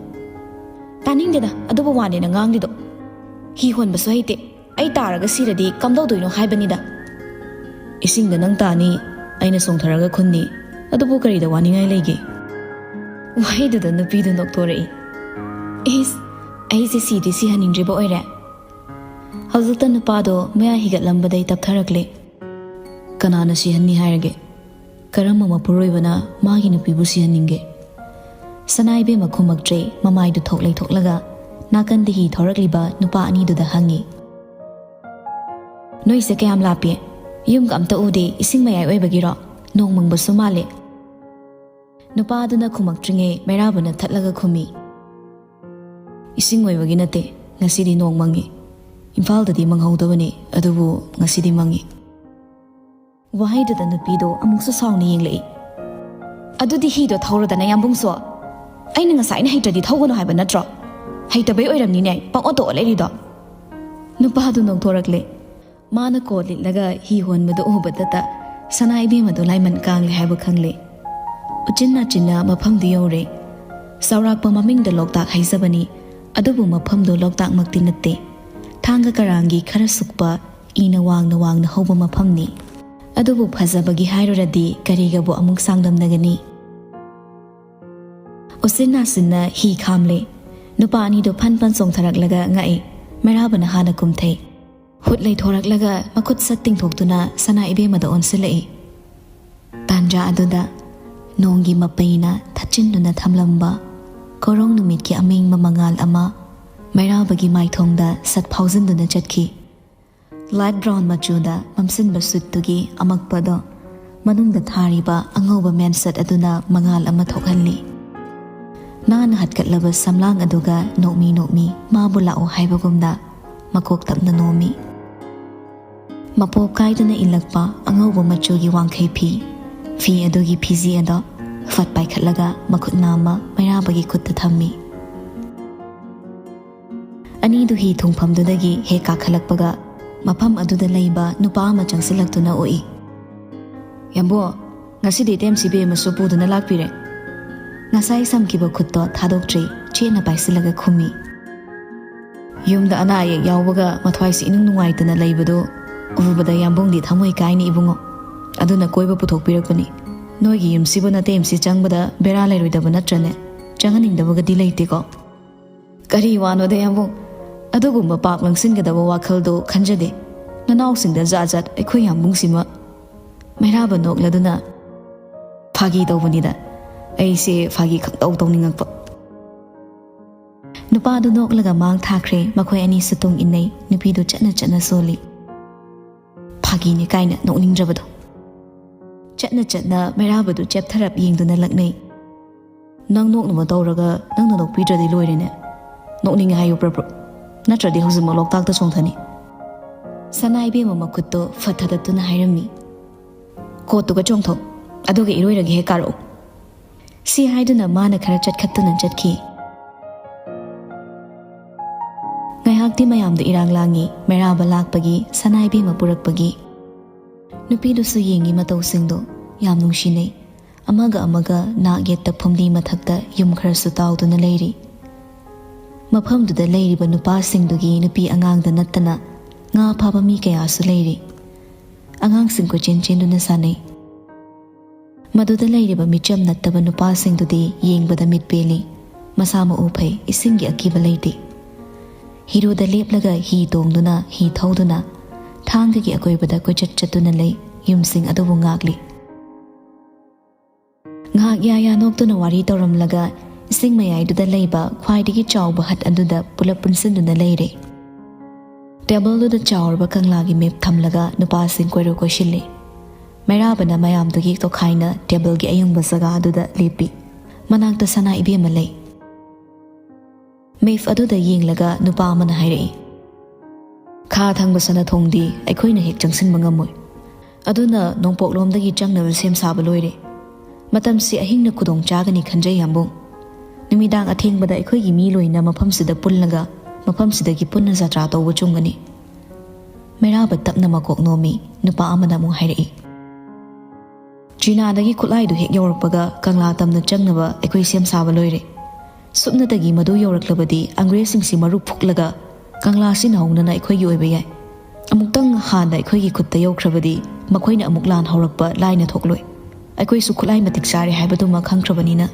"ꯇꯥꯅꯤꯡꯗꯦꯗ ꯑꯗꯨꯕꯨ ꯋꯥꯅꯦꯅ ꯉꯥꯡꯂꯤꯗꯣ꯫ ꯍꯤ ꯍꯣꯟꯕꯁꯨ ꯍꯩꯇꯦ꯫ ꯑꯩ ꯇꯥꯔꯒ ꯁꯤꯔꯗꯤ ꯀꯝꯗꯧꯗꯣꯏꯅꯣ ꯍꯥꯏꯕꯅꯤꯗ꯫" "ꯏꯁꯤꯡꯗ ꯅꯪ ꯇꯥꯅꯤ, ꯑꯩꯅ ꯆꯣꯡꯊꯔꯒ ꯈꯨꯟꯅꯤ, ꯑꯗꯨꯕꯨ ꯀꯔꯤꯗ ꯋꯥꯅꯤꯡꯉꯥꯏ ꯂꯩꯒꯦ?" ꯋꯥꯍꯩꯗꯨꯗ ꯅꯨꯄꯤꯗꯨ ꯅꯣꯛꯊꯣꯔꯛꯏ꯫ "ꯏꯁ, ꯑꯩꯁꯦ ꯁꯤꯗꯤ ꯁꯤꯍꯟꯅꯤꯡꯗ꯭ꯔꯤꯕ ꯑꯣꯏꯔꯦ꯫" ꯍꯧꯖꯤꯛꯇ ꯅꯨꯄꯥꯗꯣ ꯃꯌꯥ ꯍꯤꯒꯠꯂꯝꯕꯗꯩ ꯇꯞꯊꯔꯛꯂꯦ꯫ "ꯀꯅꯥꯅ ꯁꯤꯍꯟꯅꯤ ꯍꯥꯏꯔꯒꯦ? ꯀꯔꯝꯕ ꯃꯄꯨꯔꯣꯏꯕꯅ ꯃꯥꯒꯤ ꯅꯨꯄꯤꯕꯨ ꯁꯤꯍꯟꯅꯤꯡꯒꯦ?" ꯁꯅꯥ ꯏꯕꯦꯝꯃ ꯈꯨꯝꯃꯛꯇ꯭ꯔꯦ, ꯃꯃꯥꯏꯗꯨ ꯊꯣꯛ ꯂꯩꯊꯣꯛꯂꯒ ꯅꯥꯀꯟꯗ ꯍꯤ ꯊꯧꯔꯛꯂꯤꯕ ꯅꯨꯄꯥ ꯑꯅꯤꯗꯨꯗ ꯍꯪꯉꯤ꯫ "ꯅꯣꯏꯁꯦ ꯀꯌꯥꯝ ꯂꯥꯞꯄꯤ? ꯌꯨꯝꯒ ꯑꯝꯇ ꯎꯗꯦ, ꯏꯁꯤꯡ ꯃꯌꯥꯏ ꯑꯣꯏꯕꯒꯤꯔꯣ? ꯅꯣꯡ ꯃꯪꯕꯁꯨ ꯃꯥꯜꯂꯦ꯫" ꯅꯨꯄꯥ ꯑꯗꯨꯅ ꯈꯨꯝꯃꯛꯇ꯭ꯔꯤꯉꯩ ꯃꯩꯔꯥꯕꯅ ꯊꯠꯂꯒ ꯈꯨꯝꯃꯤ꯫ "ꯏꯁꯤꯡ ꯑꯣꯏꯕꯒꯤ ꯅꯠꯇꯦ, ꯉꯁꯤꯗꯤ ꯅꯣꯡ ꯃꯪꯉꯤ꯫ ꯏꯝꯐꯥꯜꯗꯗꯤ ꯃꯪꯍꯧꯗꯕꯅꯤ, ꯑꯗꯨꯕꯨ ꯉꯁꯤꯗꯤ ꯃꯪꯉꯤ꯫" ꯋꯥꯍꯩꯗꯨꯗ ꯅꯨꯄꯤꯗꯣ ꯑꯃꯨꯛꯁꯨ ꯁꯥꯎꯅ ꯌꯦꯡꯂꯛꯏ꯫ "ꯑꯗꯨꯗꯤ ꯍꯤꯗꯣ ꯊꯧꯔꯗꯅ ꯌꯥꯝꯕꯨꯡꯁꯨ꯫ ꯑꯩꯅ ꯉꯁꯥꯏꯅ ꯍꯩꯇ꯭ꯔꯗꯤ ꯊꯧꯒꯅꯨ ꯍꯥꯏꯕ ꯅꯠꯇ꯭ꯔꯣ? ꯍꯩꯇꯕꯩ ꯑꯣꯏꯔꯝꯅꯤꯅꯦ ꯄꯪꯑꯣꯠꯇ ꯑꯣꯠ ꯂꯩꯔꯤꯗꯣ꯫" ꯅꯨꯄꯥꯗꯨ ꯅꯣꯛꯊꯣꯔꯛꯂꯦ꯫ ꯃꯥꯅ ꯀꯣꯠ ꯂꯤꯠꯂꯒ ꯍꯤ ꯍꯣꯟꯕꯗꯨ ꯎꯕꯗꯇ ꯁꯅꯥ ꯏꯕꯦꯝꯃꯗꯨ ꯂꯥꯏꯃꯟ ꯀꯥꯡꯂꯦ ꯍꯥꯏꯕ ꯈꯪꯂꯦ꯫ ꯎꯆꯤꯟ ꯅꯥꯆꯤꯟꯅ ꯃꯐꯝꯗꯨ ꯌꯧꯔꯦ꯫ ꯆꯥꯎꯔꯥꯛꯄ ꯃꯃꯤꯡꯗ ꯂꯣꯛꯇꯥꯛ ꯍꯥꯏꯖꯕꯅꯤ, ꯑꯗꯨꯕꯨ ꯃꯐꯝꯗꯨ ꯂꯣꯛꯇꯥꯛꯃꯛꯇꯤ ꯅꯠꯇꯦ꯫ ꯊꯥꯡꯒ ꯀꯔꯥꯡꯒꯤ ꯈꯔ ꯁꯨꯛꯄ ꯏꯅ ꯋꯥꯡꯅ ꯋꯥꯡꯅ ꯍꯧꯕ ꯃꯐꯝꯅꯤ꯫ ꯑꯗꯨꯕꯨ ꯐꯖꯕꯒꯤ ꯍꯥꯏꯔꯨꯔꯗꯤ ꯀꯔꯤꯒꯕꯨ ꯑꯃꯨꯛ ꯆꯥꯡꯗꯝꯅꯒꯅꯤ? ꯎꯆꯤꯟ ꯅꯥꯆꯤꯟꯅ ꯍꯤ ꯈꯥꯝꯂꯦ꯫ ꯅꯨꯄꯥ ꯑꯅꯤꯗꯨ ꯐꯟ ꯐꯟ ꯆꯣꯡꯊꯔꯛꯂꯒ ꯉꯛꯏ꯫ ꯃꯩꯔꯥꯕꯅ ꯍꯥꯟꯅ ꯀꯨꯝꯊꯩ꯫ ꯍꯨꯠ ꯂꯩꯊꯣꯔꯛꯂꯒ ꯃꯈꯨꯠ ꯁꯠ ꯇꯤꯡꯊꯣꯛꯇꯨꯅ ꯁꯅꯥ ꯏꯕꯦꯝꯃꯗ ꯑꯣꯟꯁꯤꯜꯂꯛꯏ꯫ ꯇꯥꯟꯖꯥ ꯑꯗꯨꯗ ꯅꯣꯡꯒꯤ ꯃꯄꯩꯅ ꯊꯠꯆꯤꯟꯗꯨꯅ ꯊꯝꯂꯝꯕ ꯀꯣꯔꯧ ꯅꯨꯃꯤꯠꯀꯤ ꯑꯃꯦꯡꯕ ꯃꯉꯥꯜ ꯑꯃ ꯃꯩꯔꯥꯕꯒꯤ ꯃꯥꯏꯊꯣꯡꯗ ꯁꯠ ꯐꯥꯎꯖꯤꯟꯗꯨꯅ ꯆꯠꯈꯤ꯫ ꯂꯥꯏꯠ ꯕ꯭ꯔꯥꯎꯟ ꯃꯆꯨꯗ ꯃꯝꯁꯤꯟꯕ ꯁꯨꯠꯇꯨꯒꯤ ꯑꯃꯛꯄꯗꯣ ꯃꯅꯨꯡꯗ ꯊꯥꯔꯤꯕ ꯑꯉꯧꯕ ꯃꯦꯟꯁꯠ ꯑꯗꯨꯅ ꯃꯉꯥꯜ ꯑꯃ ꯊꯣꯛꯍꯜꯂꯤ꯫ ꯅꯥꯟꯅ ꯍꯠꯀꯠꯂꯕ ꯁꯝꯂꯥꯡ ꯑꯗꯨꯒ ꯅꯣꯛꯃꯤ ꯅꯣꯛꯃꯤ ꯃꯥꯕꯨ ꯂꯥꯛꯑꯣ ꯍꯥꯏꯕꯒꯨꯝꯅ ꯃꯀꯣꯛ ꯇꯞꯅ ꯅꯣꯝꯃꯤ꯫ ꯃꯄꯣꯞ ꯀꯥꯏꯗꯅ ꯏꯜꯂꯛꯄ ꯑꯉꯧꯕ ꯃꯆꯨꯒꯤ ꯋꯥꯡꯈꯩ ꯐꯤ, ꯐꯤ ꯑꯗꯨꯒꯤ ꯐꯤꯖꯤ ꯑꯗꯣ ꯐꯠ ꯄꯥꯏꯈꯠꯂꯒ ꯃꯈꯨꯠ ꯅꯥꯝꯃ ꯃꯩꯔꯥꯕꯒꯤ ꯈꯨꯠꯇ ꯊꯝꯃꯤ꯫ ꯑꯅꯤꯗꯨ ꯍꯤ ꯊꯨꯡꯐꯝꯗꯨꯗꯒꯤ ꯍꯦꯛ ꯀꯥꯈꯠꯂꯛꯄꯒ ꯃꯐꯝ ꯑꯗꯨꯗ ꯂꯩꯕ ꯅꯨꯄꯥ ꯑꯃ ꯆꯪꯁꯤꯜꯂꯛꯇꯨꯅ ꯎꯏ꯫ "ꯌꯥꯝꯕꯣ, ꯉꯁꯤꯗꯤ ꯏꯇꯦꯝꯁꯤ ꯕꯦꯝꯃꯁꯨ ꯄꯨꯗꯨꯅ ꯂꯥꯛꯄꯤꯔꯦ?" ꯉꯁꯥꯏ ꯁꯝꯈꯤꯕ ꯈꯨꯠꯇꯣ ꯊꯥꯗꯣꯛꯇ꯭ꯔꯤ, ꯆꯦꯠꯅ ꯄꯥꯏꯁꯤꯜꯂꯒ ꯈꯨꯝꯃꯤ꯫ "ꯌꯨꯝꯗ ꯑꯅꯥ ꯑꯌꯦꯛ ꯌꯥꯎꯕꯒ ꯃꯊ꯭ꯋꯥꯏꯁꯤ ꯏꯅꯨꯡ ꯅꯨꯡꯉꯥꯏꯇꯅ ꯂꯩꯕꯗꯨ ꯎꯕꯗ ꯌꯥꯝꯕꯨꯡꯗꯤ ꯊꯃꯣꯏ ꯀꯥꯏꯅꯤ ꯏꯕꯨꯡꯉꯣ꯫ ꯑꯗꯨꯅ ꯀꯣꯏꯕ ꯄꯨꯊꯣꯛꯄꯤꯔꯛꯄꯅꯤ꯫ ꯅꯣꯏꯒꯤ ꯌꯨꯝꯁꯤꯕꯨ ꯅꯇꯦꯝꯁꯤ ꯆꯪꯕꯗ ꯕꯦꯔꯥ ꯂꯩꯔꯣꯏꯗꯕ ꯅꯠꯇ꯭ꯔꯅꯦ? ꯆꯪꯍꯟꯅꯤꯡꯗꯕꯒꯗꯤ ꯂꯩꯇꯦꯀꯣ?" "ꯀꯔꯤ ꯋꯥꯅꯣꯗ ꯌꯥꯝꯕꯨꯡ? ꯑꯗꯨꯒꯨꯝꯕ ꯄꯥꯞ ꯂꯪꯁꯤꯟꯒꯗꯕ ꯋꯥꯈꯜꯗꯣ ꯈꯟꯖꯗꯦ꯫ ꯅꯅꯥꯎꯁꯤꯡꯗ ꯖꯥꯠ ꯖꯥꯠ ꯑꯩꯈꯣꯏ ꯌꯥꯝꯕꯨꯡꯁꯤꯃ꯫" ꯃꯩꯔꯥꯕ ꯅꯣꯛꯂꯗꯨꯅ, "ꯐꯥꯒꯤ ꯇꯧꯕꯅꯤꯗ꯫ ꯑꯩꯁꯦ ꯐꯥꯒꯤ ꯈꯪꯇꯧ ꯇꯧꯅꯤꯡꯉꯛꯄ꯫" ꯅꯨꯄꯥꯗꯨ ꯅꯣꯛꯂꯒ ꯃꯥꯡ ꯊꯥꯈ꯭ꯔꯦ꯫ ꯃꯈꯣꯏ ꯑꯅꯤꯁꯨ ꯇꯨꯡ ꯏꯟꯅꯩ꯫ ꯅꯨꯄꯤꯗꯨ ꯆꯠꯅ ꯆꯠꯅ ꯁꯣꯜꯂꯤ꯫ "ꯐꯥꯒꯤꯅꯤ ꯀꯥꯏꯅ ꯅꯣꯛꯅꯤꯡꯗ꯭ꯔꯕꯗꯣ꯫" ꯆꯠꯅ ꯆꯠꯅ ꯃꯩꯔꯥꯕꯗꯨ ꯆꯦꯞꯊꯔꯞ ꯌꯦꯡꯗꯨꯅ ꯂꯛꯅꯩ꯫ "ꯅꯪ ꯅꯣꯛꯅꯕ ꯇꯧꯔꯒ ꯅꯪꯅ ꯅꯣꯛꯄꯤꯗ꯭ꯔꯗꯤ ꯂꯣꯏꯔꯦꯅꯦ꯫ ꯅꯣꯛꯅꯤꯡꯉꯦ ꯍꯥꯏꯌꯨ ꯄ꯭ꯔꯞ ꯄ꯭ꯔꯞ, ꯅꯠꯇ꯭ꯔꯗꯤ ꯍꯧꯖꯤꯛꯃꯛ ꯂꯣꯛꯇꯥꯛꯇ ꯆꯣꯡꯊꯅꯤ꯫" ꯁꯅꯥ ꯏꯕꯦꯝꯃ ꯃꯈꯨꯠꯇꯣ ꯐꯠ ꯊꯗꯠꯇꯨꯅ ꯍꯥꯏꯔꯝꯃꯤ꯫ "ꯀꯣꯠꯇꯨꯒ ꯆꯣꯡꯊꯣꯛ, ꯑꯗꯨꯒ ꯏꯔꯣꯏꯔꯒ ꯍꯦꯛ ꯀꯥꯔꯛꯎ꯫" ꯁꯤ ꯍꯥꯏꯗꯨꯅ ꯃꯥꯅ ꯈꯔ ꯆꯠꯈꯠꯇꯨꯅ ꯆꯠꯈꯤ꯫ ꯉꯥꯏꯍꯥꯛꯇꯤ ꯃꯌꯥꯝꯗꯨ ꯏꯔꯥꯡ ꯂꯥꯡꯉꯤ, ꯃꯩꯔꯥꯕ ꯂꯥꯛꯄꯒꯤ, ꯁꯅꯥ ꯏꯕꯦꯝꯃ ꯄꯨꯔꯛꯄꯒꯤ꯫ ꯅꯨꯄꯤꯗꯨꯁꯨ ꯌꯦꯡꯉꯤ ꯃꯇꯧꯁꯤꯡꯗꯣ, ꯌꯥꯝ ꯅꯨꯡꯁꯤꯅꯩ꯫ ꯑꯃꯒ ꯑꯃꯒ ꯅꯥꯛ ꯌꯦꯠꯇ ꯐꯨꯝꯗꯤ ꯃꯊꯛꯇ ꯌꯨꯝ ꯈꯔꯁꯨ ꯇꯥꯎꯗꯨꯅ ꯂꯩꯔꯤ꯫ ꯃꯐꯝꯗꯨꯗ ꯂꯩꯔꯤꯕ ꯅꯨꯄꯥꯁꯤꯡꯗꯨꯒꯤ ꯅꯨꯄꯤ ꯑꯉꯥꯡꯗ ꯅꯠꯇꯅ ꯉꯥ ꯐꯥꯕ ꯃꯤ ꯀꯌꯥꯁꯨ ꯂꯩꯔꯤ꯫ ꯑꯉꯥꯡꯁꯤꯡ ꯀꯣꯏꯆꯦꯟ ꯆꯦꯟꯗꯨꯅ ꯁꯥꯟꯅꯩ꯫ ꯃꯗꯨꯗ ꯂꯩꯔꯤꯕ ꯃꯤꯆꯝ ꯅꯠꯇꯕ ꯅꯨꯄꯥꯁꯤꯡꯗꯨꯗꯤ ꯌꯦꯡꯕꯗ ꯃꯤꯠ ꯄꯦꯜꯂꯤ꯫ ꯃꯁꯥ ꯃꯎ ꯐꯩ, ꯏꯁꯤꯡꯒꯤ ꯑꯀꯤꯕ ꯂꯩꯇꯦ꯫ ꯍꯤꯔꯨꯗ ꯂꯦꯞꯂꯒ ꯍꯤ ꯇꯣꯡꯗꯨꯅ, ꯍꯤ ꯊꯧꯗꯨꯅ, ꯊꯥꯡꯒꯒꯤ ꯑꯀꯣꯏꯕꯗ ꯀꯣꯏꯆꯠ ꯆꯠꯇꯨꯅ ꯂꯩ꯫ ꯌꯨꯝꯁꯤꯡ ꯑꯗꯨꯕꯨ ꯉꯥꯛꯂꯤ꯫ ꯉꯥꯏꯍꯥꯛ ꯌꯥ ꯌꯥ ꯅꯣꯛꯇꯨꯅ ꯋꯥꯔꯤ ꯇꯧꯔꯝꯂꯒ ꯏꯁꯤꯡ ꯃꯌꯥꯏꯗꯨꯗ ꯂꯩꯕ ꯈ꯭ꯋꯥꯏꯗꯒꯤ ꯆꯥꯎꯕ ꯍꯠ ꯑꯗꯨꯗ ꯄꯨꯂꯞ ꯄꯨꯟꯁꯤꯟꯗꯨꯅ ꯂꯩꯔꯦ꯫ ꯇꯦꯕꯜꯗꯨꯗ ꯆꯥꯎꯔꯕ ꯀꯪꯂꯥꯒꯤ ꯃꯦꯞ ꯊꯝꯂꯒ ꯅꯨꯄꯥꯁꯤꯡ ꯀꯣꯏꯔꯨ ꯀꯣꯏꯁꯤꯜꯂꯤ꯫ ꯃꯩꯔꯥꯕꯅ ꯃꯌꯥꯝꯗꯒꯤ ꯇꯣꯈꯥꯏꯅ ꯇꯦꯕꯜꯒꯤ ꯑꯌꯦꯡꯕ ꯖꯒꯥ ꯑꯗꯨꯗ ꯂꯦꯞꯄꯤ꯫ ꯃꯅꯥꯛꯇ ꯁꯅꯥ ꯏꯕꯦꯝꯃ ꯂꯩ꯫ ꯃꯦꯞ ꯑꯗꯨꯗ ꯌꯦꯡꯂꯒ ꯅꯨꯄꯥ ꯑꯃꯅ ꯍꯥꯏꯔꯛꯏ, "ꯈꯥ ꯊꯪꯕ ꯁꯅꯥꯊꯣꯡꯗꯤ ꯑꯩꯈꯣꯏꯅ ꯍꯦꯛ ꯆꯪꯁꯤꯟꯕ ꯉꯝꯃꯣꯏ꯫ ꯑꯗꯨꯅ ꯅꯣꯡꯄꯣꯛꯂꯣꯝꯗꯒꯤ ꯆꯪꯅꯕ ꯁꯦꯝ ꯁꯥꯕ ꯂꯣꯏꯔꯦ꯫ ꯃꯇꯝꯁꯤ ꯑꯍꯤꯡꯅ ꯈꯨꯗꯣꯡ ꯆꯥꯒꯅꯤ ꯈꯟꯖꯩ, ꯌꯥꯝꯕꯨꯡ꯫ ꯅꯨꯃꯤꯗꯥꯡ ꯑꯊꯦꯡꯕꯗ ꯑꯩꯈꯣꯏꯒꯤ ꯃꯤ ꯂꯣꯏꯅ ꯃꯐꯝꯁꯤꯗ ꯄꯨꯜꯂꯒ ꯃꯐꯝꯁꯤꯗꯒꯤ ꯄꯨꯟꯅ ꯖꯇ꯭ꯔꯥ ꯇꯧꯕ ꯆꯨꯝꯒꯅꯤ꯫" ꯃꯩꯔꯥꯕ ꯇꯞꯅ ꯃꯀꯣꯛ ꯅꯣꯝꯃꯤ꯫ ꯅꯨꯄꯥ ꯑꯃꯅ ꯑꯃꯨꯛ ꯍꯥꯏꯔꯛꯏ, "ꯆꯤꯅꯥꯗꯒꯤ ꯈꯨꯠꯂꯥꯏꯗꯨ ꯍꯦꯛ ꯌꯧꯔꯛꯄꯒ ꯀꯪꯂꯥ ꯇꯝꯅ ꯆꯪꯅꯕ ꯑꯩꯈꯣꯏ ꯁꯦꯝ ꯁꯥꯕ ꯂꯣꯏꯔꯦ꯫ ꯁꯨꯞꯅꯇꯒꯤ ꯃꯗꯨ ꯌꯧꯔꯛꯂꯕꯗꯤ ꯑꯪꯒ꯭ꯔꯦꯖꯁꯤꯡꯁꯤ ꯃꯔꯨ ꯐꯨꯛꯂꯒ ꯀꯪꯂꯥ ꯁꯤꯟꯅꯍꯧꯅꯅ ꯑꯩꯈꯣꯏꯒꯤ ꯑꯣꯏꯕ ꯌꯥꯏ꯫ ꯑꯃꯨꯛꯇꯪ ꯍꯥꯟꯅ ꯑꯩꯈꯣꯏꯒꯤ ꯈꯨꯠꯇ ꯌꯧꯈ꯭ꯔꯕꯗꯤ ꯃꯈꯣꯏꯅ ꯑꯃꯨꯛ ꯂꯥꯟ ꯍꯧꯔꯛꯄ ꯂꯥꯏꯅ ꯊꯣꯛꯂꯣꯏ꯫ ꯑꯩꯈꯣꯏꯁꯨ ꯈꯨꯠꯂꯥꯏ ꯃꯇꯤꯛ ꯆꯥꯔꯦ ꯍꯥꯏꯕꯗꯨꯃ ꯈꯪꯈ꯭ꯔꯕꯅꯤꯅ꯫"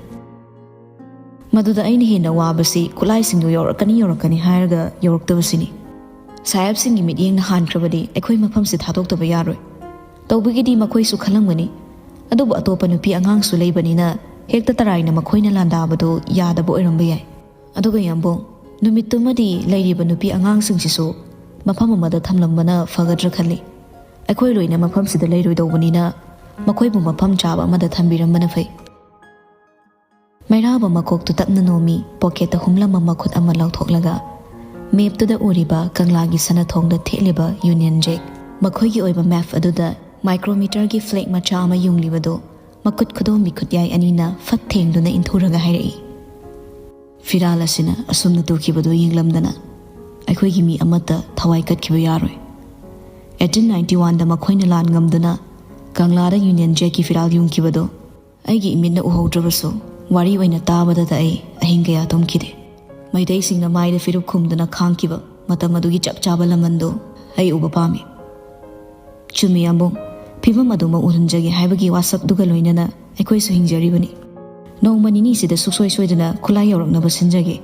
ꯃꯗꯨꯗ ꯑꯩꯅ ꯍꯦꯟꯅ ꯋꯥꯕꯁꯤ ꯈꯨꯠꯂꯥꯏꯁꯤꯡꯗꯨ ꯌꯧꯔꯛꯀꯅꯤ ꯌꯧꯔꯛꯀꯅꯤ ꯍꯥꯏꯔꯒ ꯌꯧꯔꯛꯇꯕꯁꯤꯅꯤ꯫ ꯁꯥꯍꯦꯕꯁꯤꯡꯒꯤ ꯃꯤꯠꯌꯦꯡꯅ ꯍꯥꯟꯈ꯭ꯔꯕꯗꯤ ꯑꯩꯈꯣꯏ ꯃꯐꯝꯁꯤ ꯊꯥꯗꯣꯛꯇꯕ ꯌꯥꯔꯣꯏ꯫ ꯇꯧꯕꯒꯤꯗꯤ ꯃꯈꯣꯏꯁꯨ ꯈꯜꯂꯝꯒꯅꯤ, ꯑꯗꯨꯕꯨ ꯑꯇꯣꯞꯄ ꯅꯨꯄꯤ ꯑꯉꯥꯡꯁꯨ ꯂꯩꯕꯅꯤꯅ ꯍꯦꯛꯇ ꯇꯔꯥꯏꯅ ꯃꯈꯣꯏꯅ ꯂꯥꯟꯗꯥꯕꯗꯨ ꯌꯥꯗꯕ ꯑꯣꯏꯔꯝꯕ ꯌꯥꯏ꯫ ꯑꯗꯨꯒ ꯌꯥꯝꯕꯨꯡ, ꯅꯨꯃꯤꯠꯇꯨꯃꯗꯤ ꯂꯩꯔꯤꯕ ꯅꯨꯄꯤ ꯑꯉꯥꯡꯁꯤꯡꯁꯤꯁꯨ ꯃꯐꯝ ꯑꯃꯗ ꯊꯝꯂꯝꯕꯅ ꯐꯒꯗ꯭ꯔꯥ ꯈꯜꯂꯤ꯫ ꯑꯩꯈꯣꯏ ꯂꯣꯏꯅ ꯃꯐꯝꯁꯤꯗ ꯂꯩꯔꯣꯏꯗꯧꯕꯅꯤꯅ ꯃꯈꯣꯏꯕꯨ ꯃꯐꯝ ꯆꯥꯕ ꯑꯃꯗ ꯊꯝꯕꯤꯔꯝꯕꯅ ꯐꯩ꯫ ꯃꯩꯔꯥꯕ ꯃꯀꯣꯛꯇꯨ ꯇꯞꯅ ꯅꯣꯝꯃꯤ꯫ ꯄꯣꯀꯦꯠꯇ ꯍꯨꯝꯂꯝꯕ ꯃꯈꯨꯠ ꯑꯃ ꯂꯧꯊꯣꯛꯂꯒ ꯃꯦꯞꯇꯨꯗ ꯎꯔꯤꯕ ꯀꯪꯂꯥꯒꯤ ꯁꯅꯥꯊꯣꯡꯗ ꯊꯦꯠꯂꯤꯕ ꯌꯨꯅꯤꯌꯟ ꯖꯦꯛ, ꯃꯈꯣꯏꯒꯤ ꯑꯣꯏꯕ ꯃꯦꯞ ꯑꯗꯨꯗ ꯃꯥꯏꯀ꯭ꯔꯣꯃꯤꯇꯔꯒꯤ ꯐ꯭ꯂꯦꯛ ꯃꯆꯥ ꯑꯃ ꯌꯨꯡꯂꯤꯕꯗꯨ ꯃꯈꯨꯠ ꯈꯨꯗꯣꯝꯕꯤ ꯈꯨꯠꯌꯥꯏ ꯑꯅꯤꯅ ꯐꯠ ꯊꯦꯡꯗꯨꯅ ꯏꯟꯊꯨꯔꯒ ꯍꯥꯏꯔꯛꯏ, "ꯐꯤꯔꯥꯜ ꯑꯁꯤꯅ ꯑꯁꯨꯝꯅ ꯇꯨꯈꯤꯕꯗꯨ ꯌꯦꯡꯂꯝꯗꯅ ꯑꯩꯈꯣꯏꯒꯤ ꯃꯤ ꯑꯃꯠꯇ ꯊꯋꯥꯏ ꯀꯠꯈꯤꯕ ꯌꯥꯔꯣꯏ꯫ ꯑꯩꯠꯇꯤꯟ ꯅꯥꯏꯟꯇꯤ ꯋꯥꯟꯗ ꯃꯈꯣꯏꯅ ꯂꯥꯟ ꯉꯝꯗꯨꯅ ꯀꯪꯂꯥꯗ ꯌꯨꯅꯤꯌꯟ ꯖꯦꯛꯀꯤ ꯐꯤꯔꯥꯜ ꯌꯨꯡꯈꯤꯕꯗꯨ ꯑꯩꯒꯤ ꯏꯃꯤꯠꯅ ꯎꯍꯧꯗ꯭ꯔꯕꯁꯨ ꯋꯥꯔꯤ ꯑꯣꯏꯅ ꯇꯥꯕꯗꯇ ꯑꯩ ꯑꯍꯤꯡ ꯀꯌꯥ ꯇꯨꯝꯈꯤꯗꯦ꯫ ꯃꯩꯇꯩꯁꯤꯡꯅ ꯃꯥꯏꯗ ꯐꯤꯔꯨꯛ ꯈꯨꯝꯗꯨꯅ ꯈꯥꯡꯈꯤꯕ ꯃꯇꯝ ꯑꯗꯨꯒꯤ ꯆꯞ ꯆꯥꯕ ꯂꯃꯟꯗꯨ ꯑꯩ ꯎꯕ ꯄꯥꯝꯃꯤ꯫" "ꯆꯨꯝꯃꯤ ꯌꯥꯝꯕꯨꯡ, ꯐꯤꯕꯝ ꯑꯗꯨꯃꯛ ꯎꯍꯟꯖꯒꯦ ꯍꯥꯏꯕꯒꯤ ꯋꯥꯁꯛꯗꯨꯒ ꯂꯣꯏꯅꯅ ꯑꯩꯈꯣꯏꯁꯨ ꯍꯤꯡꯖꯔꯤꯕꯅꯤ꯫ ꯅꯣꯡꯃ ꯅꯤꯅꯤꯁꯤꯗ ꯁꯨꯡꯁꯣꯏ ꯁꯣꯏꯗꯅ ꯈꯨꯠꯂꯥꯏ ꯌꯧꯔꯛꯅꯕ ꯁꯤꯟꯖꯒꯦ꯫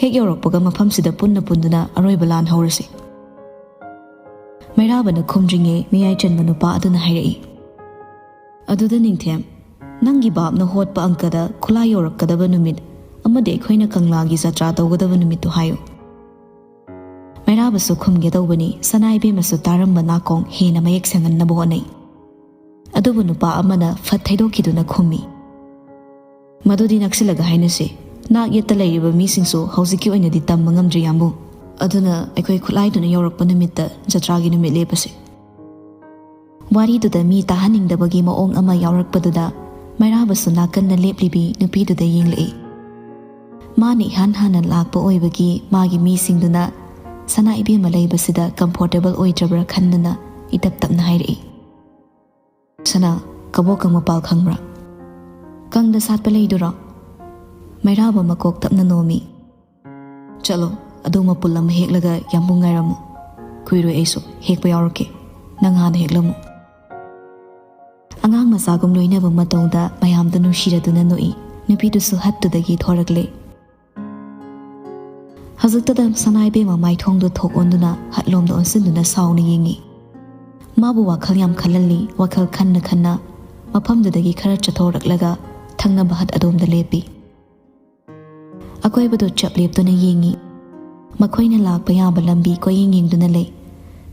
ꯍꯦꯛ ꯌꯧꯔꯛꯄꯒ ꯃꯐꯝꯁꯤꯗ ꯄꯨꯟꯅ ꯄꯨꯟꯗꯨꯅ ꯑꯔꯣꯏꯕ ꯂꯥꯟ ꯍꯧꯔꯁꯤ꯫" ꯃꯩꯔꯥꯕꯅ ꯈꯨꯝꯗ꯭ꯔꯤꯉꯩ ꯃꯌꯥꯏ ꯆꯟꯕ ꯅꯨꯄꯥ ꯑꯗꯨꯅ ꯍꯥꯏꯔꯛꯏ, "ꯑꯗꯨꯗ ꯅꯤꯡꯊꯦꯝ, ꯅꯪꯒꯤ ꯕꯥꯞꯅ ꯍꯣꯠꯄ ꯑꯪꯀꯗ ꯈꯨꯠꯂꯥꯏ ꯌꯧꯔꯛꯀꯗꯕ ꯅꯨꯃꯤꯠ ꯑꯃꯗꯤ ꯑꯩꯈꯣꯏꯅ ꯀꯪꯂꯥꯒꯤ ꯖꯇ꯭ꯔꯥ ꯇꯧꯒꯗꯕ ꯅꯨꯃꯤꯠꯇꯨ ꯍꯥꯏꯌꯨ꯫" ꯃꯩꯔꯥꯕꯁꯨ ꯈꯨꯝꯒꯦ ꯇꯧꯕꯅꯤ, ꯁꯅꯥ ꯏꯕꯦꯝꯃꯁꯨ ꯇꯥꯔꯝꯕ ꯅꯥꯀꯣꯡ ꯍꯦꯟꯅ ꯃꯌꯦꯛ ꯁꯦꯡꯍꯟꯅꯕ ꯍꯣꯠꯅꯩ꯫ ꯑꯗꯨꯕꯨ ꯅꯨꯄꯥ ꯑꯃꯅ ꯐꯠ ꯊꯩꯗꯣꯛꯈꯤꯗꯨꯅ ꯈꯨꯝꯃꯤ, "ꯃꯗꯨꯗꯤ ꯅꯛꯁꯤꯜꯂꯒ ꯍꯥꯏꯅꯁꯤ꯫ ꯅꯥꯛ ꯌꯦꯠꯇ ꯂꯩꯔꯤꯕ ꯃꯤꯁꯤꯡꯁꯨ ꯍꯧꯖꯤꯛꯀꯤ ꯑꯣꯏꯅꯗꯤ ꯇꯝꯕ ꯉꯝꯗ꯭ꯔꯤ, ꯌꯥꯝꯕꯨ꯫ ꯑꯗꯨꯅ ꯑꯩꯈꯣꯏ ꯈꯨꯠꯂꯥꯏꯗꯨꯅ ꯌꯧꯔꯛꯄ ꯅꯨꯃꯤꯠꯇ ꯖꯇ꯭ꯔꯥꯒꯤ ꯅꯨꯃꯤꯠ ꯂꯦꯞꯄꯁꯤ꯫" ꯋꯥꯔꯤꯗꯨꯗ ꯃꯤ ꯇꯥꯍꯟꯅꯤꯡꯗꯕꯒꯤ ꯃꯑꯣꯡ ꯑꯃ ꯌꯥꯎꯔꯛꯄꯗꯨꯗ ꯃꯩꯔꯥꯕꯁꯨ ꯅꯥꯀꯟꯗ ꯂꯦꯞꯂꯤꯕꯤ ꯅꯨꯄꯤꯗꯨꯗ ꯌꯦꯡꯂꯛꯏ꯫ ꯃꯥꯅ ꯏꯍꯥꯟ ꯍꯥꯟꯅ ꯂꯥꯛꯄ ꯑꯣꯏꯕꯒꯤ ꯃꯥꯒꯤ ꯃꯤꯁꯤꯡꯗꯨꯅ ꯁꯅꯥ ꯏꯕꯦꯝꯃ ꯂꯩꯕꯁꯤꯗ comfortable ꯑꯣꯏꯗ꯭ꯔꯕ꯭ꯔꯥ ꯈꯟꯗꯨꯅ ꯏꯇꯞ ꯇꯞꯅ ꯍꯥꯏꯔꯛꯏ, "ꯁꯅꯥ, ꯀꯕꯣꯛꯀꯪ ꯃꯄꯥꯜ ꯈꯪꯕ꯭ꯔꯥ? ꯀꯪꯗ ꯁꯥꯠꯄ ꯂꯩꯗꯨꯔꯣ?" ꯃꯩꯔꯥꯕ ꯃꯀꯣꯛ ꯇꯞꯅ ꯅꯣꯝꯃꯤ꯫ "ꯆꯠꯂꯣ, ꯑꯗꯨ ꯃꯄꯨꯜ ꯑꯃ ꯍꯦꯛꯂꯒ ꯌꯥꯝꯕꯨꯡ ꯉꯥꯏꯔꯝꯃꯨ꯫ ꯀꯨꯏꯔꯣꯏ, ꯑꯩꯁꯨ ꯍꯦꯛꯄ ꯌꯥꯎꯔꯛꯀꯦ꯫ ꯅꯪ ꯍꯥꯟꯅ ꯍꯦꯛꯂꯝꯃꯨ꯫" ꯑꯉꯥꯡ ꯃꯆꯥꯒꯨꯝ ꯂꯣꯏꯅꯕ ꯃꯇꯧꯗ ꯃꯌꯥꯝꯗꯨ ꯅꯨꯡꯁꯤꯔꯗꯨꯅ ꯅꯣꯛꯏ꯫ ꯅꯨꯄꯤꯗꯨꯁꯨ ꯍꯠꯇꯨꯗꯒꯤ ꯊꯣꯔꯛꯂꯦ꯫ ꯍꯧꯖꯤꯛꯇꯗ ꯁꯅꯥ ꯏꯕꯦꯝꯃ ꯃꯥꯏꯊꯣꯡꯗꯨ ꯊꯣꯛ ꯑꯣꯟꯗꯨꯅ ꯍꯠꯂꯣꯝꯗ ꯑꯣꯟꯁꯤꯟꯗꯨꯅ ꯁꯥꯎꯅ ꯌꯦꯡꯉꯤ꯫ ꯃꯥꯕꯨ ꯋꯥꯈꯜ ꯌꯥꯝ ꯈꯜꯍꯜꯂꯤ꯫ ꯋꯥꯈꯜ ꯈꯟꯅ ꯈꯟꯅ ꯃꯐꯝꯗꯨꯗꯒꯤ ꯈꯔ ꯆꯠꯊꯣꯔꯛꯂꯒ ꯊꯪꯅꯕ ꯍꯠ ꯑꯗꯣꯝꯗ ꯂꯦꯞꯄꯤ꯫ ꯑꯀꯣꯏꯕꯗꯨ ꯆꯞ ꯂꯦꯞꯇꯨꯅ ꯌꯦꯡꯉꯤ꯫ ꯃꯈꯣꯏꯅ ꯂꯥꯛꯄ ꯌꯥꯕ ꯂꯝꯕꯤ ꯀꯣꯏꯌꯦꯡ ꯌꯦꯡꯗꯨꯅ ꯂꯩ꯫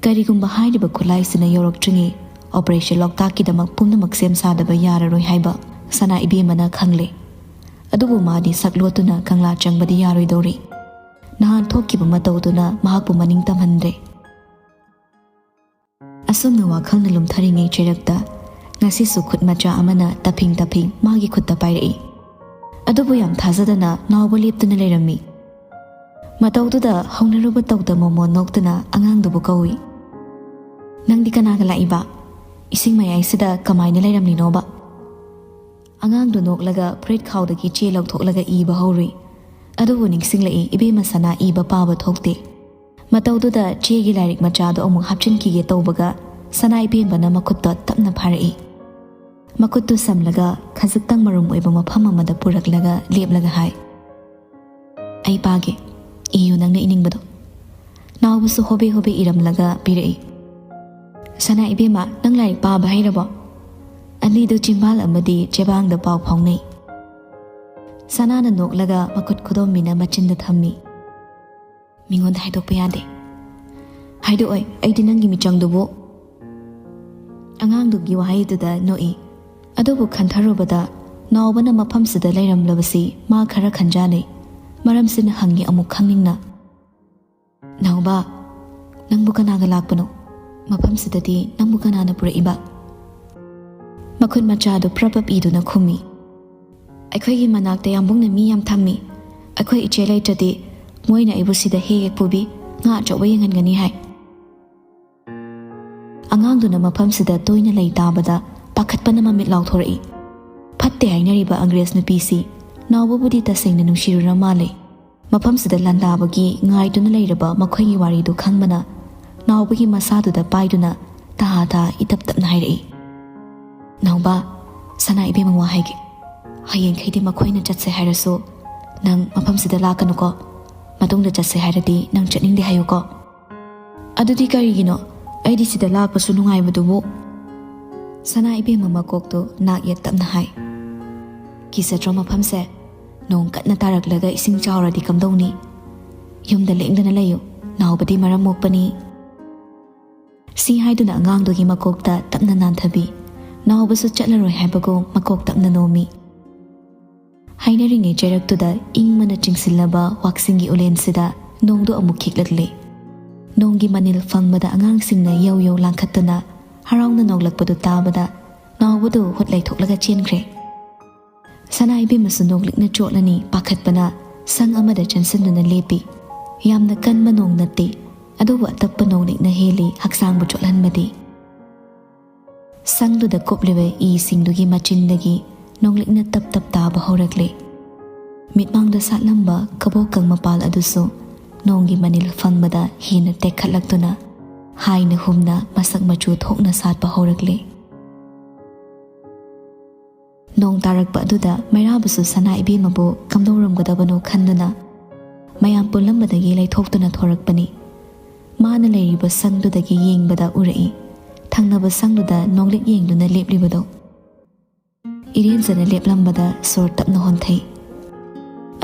ꯀꯔꯤꯒꯨꯝꯕ ꯍꯥꯏꯔꯤꯕ ꯈꯨꯠꯂꯥꯏꯁꯤꯅ ꯌꯧꯔꯛꯇ꯭ꯔꯤꯉꯩ operation ꯂꯣꯛꯇꯥꯛꯀꯤꯗꯃꯛ ꯄꯨꯝꯅꯃꯛ ꯁꯦꯝ ꯁꯥꯗꯕ ꯌꯥꯔꯔꯣꯏ ꯍꯥꯏꯕ ꯁꯅꯥ ꯏꯕꯦꯝꯃꯅ ꯈꯪꯂꯦ꯫ ꯑꯗꯨꯕꯨ ꯃꯥꯗꯤ ꯁꯛ ꯂꯣꯠꯇꯨꯅ ꯀꯪꯂꯥ ꯆꯪꯕꯗꯤ ꯌꯥꯔꯣꯏꯗꯧꯔꯤ꯫ ꯅꯍꯥꯟ ꯊꯣꯛꯈꯤꯕ ꯃꯇꯧꯗꯨꯅ ꯃꯍꯥꯛꯄꯨ ꯃꯅꯤꯡ ꯇꯝꯍꯟꯗ꯭ꯔꯦ꯫ ꯑꯁꯨꯝꯅ ꯋꯥꯈꯜꯅ ꯂꯨꯝꯊꯔꯤꯉꯩ ꯆꯩꯔꯛꯇ ꯉꯁꯤꯁꯨ ꯈꯨꯠ ꯃꯆꯥ ꯑꯃꯅ ꯇꯐꯤꯡ ꯇꯐꯤꯡ ꯃꯥꯒꯤ ꯈꯨꯠꯇ ꯄꯥꯏꯔꯛꯏ꯫ ꯑꯗꯨꯕꯨ ꯌꯥꯝ ꯊꯥꯖꯗꯅ ꯅꯥꯎꯕ ꯂꯦꯞꯇꯨꯅ ꯂꯩꯔꯝꯃꯤ꯫ ꯃꯇꯧꯗꯨꯗ ꯍꯧꯅꯔꯨꯕ ꯇꯧꯗ ꯃꯣꯃꯣ ꯅꯣꯛꯇꯨꯅ ꯑꯉꯥꯡꯗꯨꯕꯨ ꯀꯧꯏ꯫ "ꯅꯪꯗꯤ ꯀꯅꯥꯒ ꯂꯥꯛꯏꯕ? ꯏꯁꯤꯡ ꯃꯌꯥꯏꯁꯤꯗ ꯀꯃꯥꯏꯅ ꯂꯩꯔꯝꯂꯤꯅꯣꯕ?" ꯑꯉꯥꯡꯗꯨ ꯅꯣꯛꯂꯒ ꯐꯨꯔꯤꯠ ꯈꯥꯎꯗꯒꯤ ꯆꯦ ꯂꯧꯊꯣꯛꯂꯒ ꯏꯕ ꯍꯧꯔꯨꯏ꯫ ꯑꯗꯨꯕꯨ ꯅꯤꯡꯁꯤꯡꯂꯛꯏ, ꯏꯕꯦꯝꯃ ꯁꯅꯥ ꯏꯕ ꯄꯥꯕ ꯊꯣꯛꯇꯦ꯫ ꯃꯇꯧꯗꯨꯗ ꯆꯦꯒꯤ ꯂꯥꯏꯔꯤꯛ ꯃꯆꯥꯗꯨ ꯑꯃꯨꯛ ꯍꯥꯞꯆꯤꯟꯈꯤꯒꯦ ꯇꯧꯕꯒ ꯁꯅꯥ ꯏꯕꯦꯝꯃꯅ ꯃꯈꯨꯠꯇ ꯇꯞꯅ ꯐꯥꯔꯛꯏ꯫ ꯃꯈꯨꯠꯇꯨ ꯁꯝꯂꯒ ꯈꯖꯤꯛꯇꯪ ꯃꯔꯨꯝ ꯑꯣꯏꯕ ꯃꯐꯝ ꯑꯃꯗ ꯄꯨꯔꯛꯂꯒ ꯂꯦꯞꯂꯒ ꯍꯥꯏ, "ꯑꯩ ꯄꯥꯒꯦ, ꯏꯌꯨ ꯅꯪꯅ ꯏꯅꯤꯡꯕꯗꯣ꯫" ꯅꯥꯎꯕꯁꯨ ꯍꯣꯕꯦ ꯍꯣꯕꯦ ꯏꯔꯝꯂꯒ ꯄꯤꯔꯛꯏ꯫ "ꯁꯅꯥ ꯏꯕꯦꯝꯃ, ꯅꯪ ꯂꯥꯏꯔꯤꯛ ꯄꯥꯕ ꯍꯩꯔꯕꯣ?" ꯑꯅꯤꯗꯨ ꯆꯤꯝꯕꯥꯜ ꯑꯃꯗꯤ ꯆꯦꯕꯥꯡꯗ ꯄꯥꯎ ꯐꯥꯎꯅꯩ꯫ ꯁꯅꯥꯅ ꯅꯣꯛꯂꯒ ꯃꯈꯨꯠ ꯈꯨꯗꯣꯝꯕꯤꯅ ꯃꯆꯤꯟꯗ ꯊꯝꯃꯤ꯫ "ꯃꯤꯉꯣꯟꯗ ꯍꯥꯏꯗꯣꯛꯄ ꯌꯥꯗꯦ꯫" "ꯍꯥꯏꯗꯣꯛꯑꯣꯏ, ꯑꯩꯗꯤ ꯅꯪꯒꯤ ꯃꯤꯆꯪꯗꯨꯕꯨ꯫" ꯑꯉꯥꯡꯗꯨꯒꯤ ꯋꯥꯍꯩꯗꯨꯗ ꯅꯣꯛꯏ꯫ ꯑꯗꯨꯕꯨ ꯈꯟꯊꯔꯨꯕꯗ ꯅꯥꯎꯕꯅ ꯃꯐꯝꯁꯤꯗ ꯂꯩꯔꯝꯂꯕꯁꯤ ꯃꯥ ꯈꯔ ꯈꯟꯖꯥꯅꯩ꯫ ꯃꯔꯝꯁꯤꯅ ꯍꯪꯉꯤ ꯑꯃꯨꯛ ꯈꯪꯅꯤꯡꯅ, "ꯅꯥꯎꯕ, ꯅꯪꯕꯨ ꯀꯅꯥꯒ ꯂꯥꯛꯄꯅꯣ? ꯃꯐꯝꯁꯤꯗꯗꯤ ꯅꯪꯕꯨ ꯀꯅꯥꯅ ꯄꯨꯔꯛꯏꯕ?" ꯃꯈꯨꯠ ꯃꯆꯥꯗꯨ ꯄ꯭ꯔꯞ ꯄ꯭ꯔꯞ ꯏꯗꯨꯅ ꯈꯨꯝꯃꯤ꯫ "ꯑꯩꯈꯣꯏꯒꯤ ꯃꯅꯥꯛꯇ ꯌꯥꯝꯕꯨꯡꯅ ꯃꯤ ꯌꯥꯝ ꯊꯝꯃꯤ꯫ ꯑꯩꯈꯣꯏ ꯏꯆꯦ ꯂꯩꯇ꯭ꯔꯗꯤ ꯃꯣꯏꯅ ꯑꯩꯕꯨ ꯁꯤꯗ ꯍꯦꯛ ꯍꯦꯛ ꯄꯨꯕꯤ, ꯉꯥ ꯑꯆꯧꯕ ꯌꯦꯡꯍꯟꯒꯅꯤ ꯍꯥꯏ꯫" ꯑꯉꯥꯡꯗꯨꯅ ꯃꯐꯝꯁꯤꯗ ꯇꯣꯏꯅ ꯂꯩ ꯇꯥꯕꯗ ꯄꯥꯈꯠꯄꯅ ꯃꯃꯤꯠ ꯂꯥꯎꯊꯣꯔꯛꯏ꯫ ꯐꯠꯇꯦ ꯍꯥꯏꯅꯔꯤꯕ ꯑꯪꯒ꯭ꯔꯦꯖ ꯅꯨꯄꯤꯁꯤ ꯅꯥꯎꯕꯕꯨꯗꯤ ꯇꯁꯦꯡꯅ ꯅꯨꯡꯁꯤꯔꯨꯔ ꯃꯥꯜꯂꯦ꯫ ꯃꯐꯝꯁꯤꯗ ꯂꯥꯟꯗꯥꯕꯒꯤ ꯉꯥꯏꯗꯨꯅ ꯂꯩꯔꯕ ꯃꯈꯣꯏꯒꯤ ꯋꯥꯔꯤꯗꯨ ꯈꯪꯕꯅ ꯅꯥꯎꯕꯒꯤ ꯃꯁꯥꯗꯨꯗ ꯄꯥꯏꯗꯨꯅ ꯇꯍꯥ ꯇꯍꯥ ꯏꯇꯞ ꯇꯞꯅ ꯍꯥꯏꯔꯛꯏ, "ꯅꯥꯎꯕ, ꯁꯅꯥ ꯏꯕꯦꯝꯃ ꯋꯥ ꯍꯥꯏꯒꯦ꯫ ꯍꯌꯦꯡꯈꯩꯗꯤ ꯃꯈꯣꯏꯅ ꯆꯠꯁꯦ ꯍꯥꯏꯔꯁꯨ ꯅꯪ ꯃꯐꯝꯁꯤꯗ ꯂꯥꯛꯀꯅꯨꯀꯣ꯫ ꯃꯇꯨꯡꯗ ꯆꯠꯁꯦ ꯍꯥꯏꯔꯗꯤ ꯅꯪ ꯆꯠꯅꯤꯡꯗꯦ ꯍꯥꯏꯌꯨꯀꯣ꯫" "ꯑꯗꯨꯗꯤ ꯀꯔꯤꯒꯤꯅꯣ? ꯑꯩꯗꯤ ꯁꯤꯗ ꯂꯥꯛꯄꯁꯨ ꯅꯨꯡꯉꯥꯏꯕꯗꯨꯕꯨ꯫" ꯁꯅꯥ ꯏꯕꯦꯝꯃ ꯃꯀꯣꯛꯇꯣ ꯅꯥꯛ ꯌꯦꯠ ꯇꯞꯅ ꯍꯥꯏ, "ꯀꯤꯖꯗ꯭ꯔꯣ ꯃꯐꯝꯁꯦ? ꯅꯣꯡ ꯀꯟꯅ ꯇꯥꯔꯛꯂꯒ ꯏꯁꯤꯡ ꯆꯥꯎꯔꯗꯤ ꯀꯝꯗꯧꯅꯤ? ꯌꯨꯝꯗ ꯂꯦꯡꯗꯅ ꯂꯩꯌꯨ, ꯅꯥꯎꯕꯗꯤ ꯃꯔꯝ ꯃꯣꯛꯄꯅꯤ꯫" ꯁꯤ ꯍꯥꯏꯗꯨꯅ ꯑꯉꯥꯡꯗꯨꯒꯤ ꯃꯀꯣꯛꯇ ꯇꯞꯅ ꯅꯥꯟꯊꯕꯤ꯫ ꯅꯥꯎꯕꯁꯨ ꯆꯠꯂꯔꯣꯏ ꯍꯥꯏꯕꯒꯨꯝ ꯃꯀꯣꯛ ꯇꯞꯅ ꯅꯣꯝꯃꯤ꯫ ꯍꯥꯏꯅꯔꯤꯉꯩ ꯆꯩꯔꯛꯇꯨꯗ ꯏꯪꯕꯅ ꯆꯤꯡꯁꯤꯜꯂꯕ ꯋꯥꯛꯁꯤꯡꯒꯤ ꯎꯂꯦꯟꯁꯤꯗ ꯅꯣꯡꯗꯨ ꯑꯃꯨꯛ ꯈꯤꯛꯂꯛꯂꯦ꯫ ꯅꯣꯡꯒꯤ ꯃꯅꯤꯜ ꯐꯪꯕꯗ ꯑꯉꯥꯡꯁꯤꯡꯅ ꯌꯧ ꯌꯧ ꯂꯥꯡꯈꯠꯇꯨꯅ ꯍꯔꯥꯎꯅ ꯅꯣꯛꯂꯛꯄꯗꯨ ꯇꯥꯕꯗ ꯅꯥꯎꯕꯗꯨ ꯍꯨꯠ ꯂꯩꯊꯣꯛꯂꯒ ꯆꯦꯟꯈ꯭ꯔꯦ꯫ ꯁꯅꯥ ꯏꯕꯦꯝꯃꯁꯨ ꯅꯣꯛꯂꯤꯛꯅ ꯆꯣꯠꯂꯅꯤ ꯄꯥꯈꯠꯄꯅ ꯁꯪ ꯑꯃꯗ ꯆꯪꯁꯤꯟꯗꯨꯅ ꯂꯦꯞꯄꯤ꯫ ꯌꯥꯝꯅ ꯀꯟꯕ ꯅꯣꯡ ꯅꯠꯇꯦ, ꯑꯗꯨꯕꯨ ꯑꯇꯞꯄ ꯅꯣꯡꯂꯤꯛꯅ ꯍꯦꯜꯂꯤ ꯍꯛꯆꯥꯡꯕꯨ ꯆꯣꯠꯍꯟꯕꯗꯤ꯫ ꯁꯪꯗꯨꯗ ꯀꯨꯞꯂꯤꯕ ꯏꯁꯤꯡꯗꯨꯒꯤ ꯃꯆꯤꯟꯗꯒꯤ ꯅꯣꯡꯂꯤꯛꯅ ꯇꯞ ꯇꯞ ꯇꯥꯕ ꯍꯧꯔꯛꯂꯦ꯫ ꯃꯤꯠꯃꯥꯡꯗ ꯁꯥꯠꯂꯝꯕ ꯀꯕꯣꯛꯀꯪ ꯃꯄꯥꯜ ꯑꯗꯨꯁꯨ ꯅꯣꯡꯒꯤ ꯃꯅꯤꯜ ꯐꯪꯕꯗ ꯍꯦꯟꯅ ꯇꯦꯛꯈꯠꯂꯛꯇꯨꯅ ꯍꯥꯏꯅ ꯍꯨꯝꯅ ꯃꯁꯛ ꯃꯆꯨ ꯊꯣꯛꯅ ꯁꯥꯠꯄ ꯍꯧꯔꯛꯂꯦ꯫ ꯅꯣꯡ ꯇꯥꯔꯛꯄ ꯑꯗꯨꯗ ꯃꯩꯔꯥꯕꯁꯨ ꯁꯅꯥ ꯏꯕꯦꯝꯃꯕꯨ ꯀꯝꯗꯧꯔꯝꯒꯗꯕꯅꯣ ꯈꯟꯗꯨꯅ ꯃꯌꯥꯝ ꯄꯨꯜꯂꯝꯕꯗꯒꯤ ꯂꯩꯊꯣꯛꯇꯨꯅ ꯊꯣꯔꯛꯄꯅꯤ꯫ ꯃꯥꯅ ꯂꯩꯔꯤꯕ ꯁꯪꯗꯨꯗꯒꯤ ꯌꯦꯡꯕꯗ ꯎꯔꯛꯏ, ꯊꯪꯅꯕ ꯁꯪꯗꯨꯗ ꯅꯣꯡꯂꯤꯛ ꯌꯦꯡꯗꯨꯅ ꯂꯦꯞꯂꯤꯕꯗꯣ꯫ ꯏꯔꯦꯟꯖꯅ ꯂꯦꯞꯂꯝꯕꯗ ꯁꯣꯔ ꯇꯞꯅ ꯍꯣꯟꯊꯩ꯫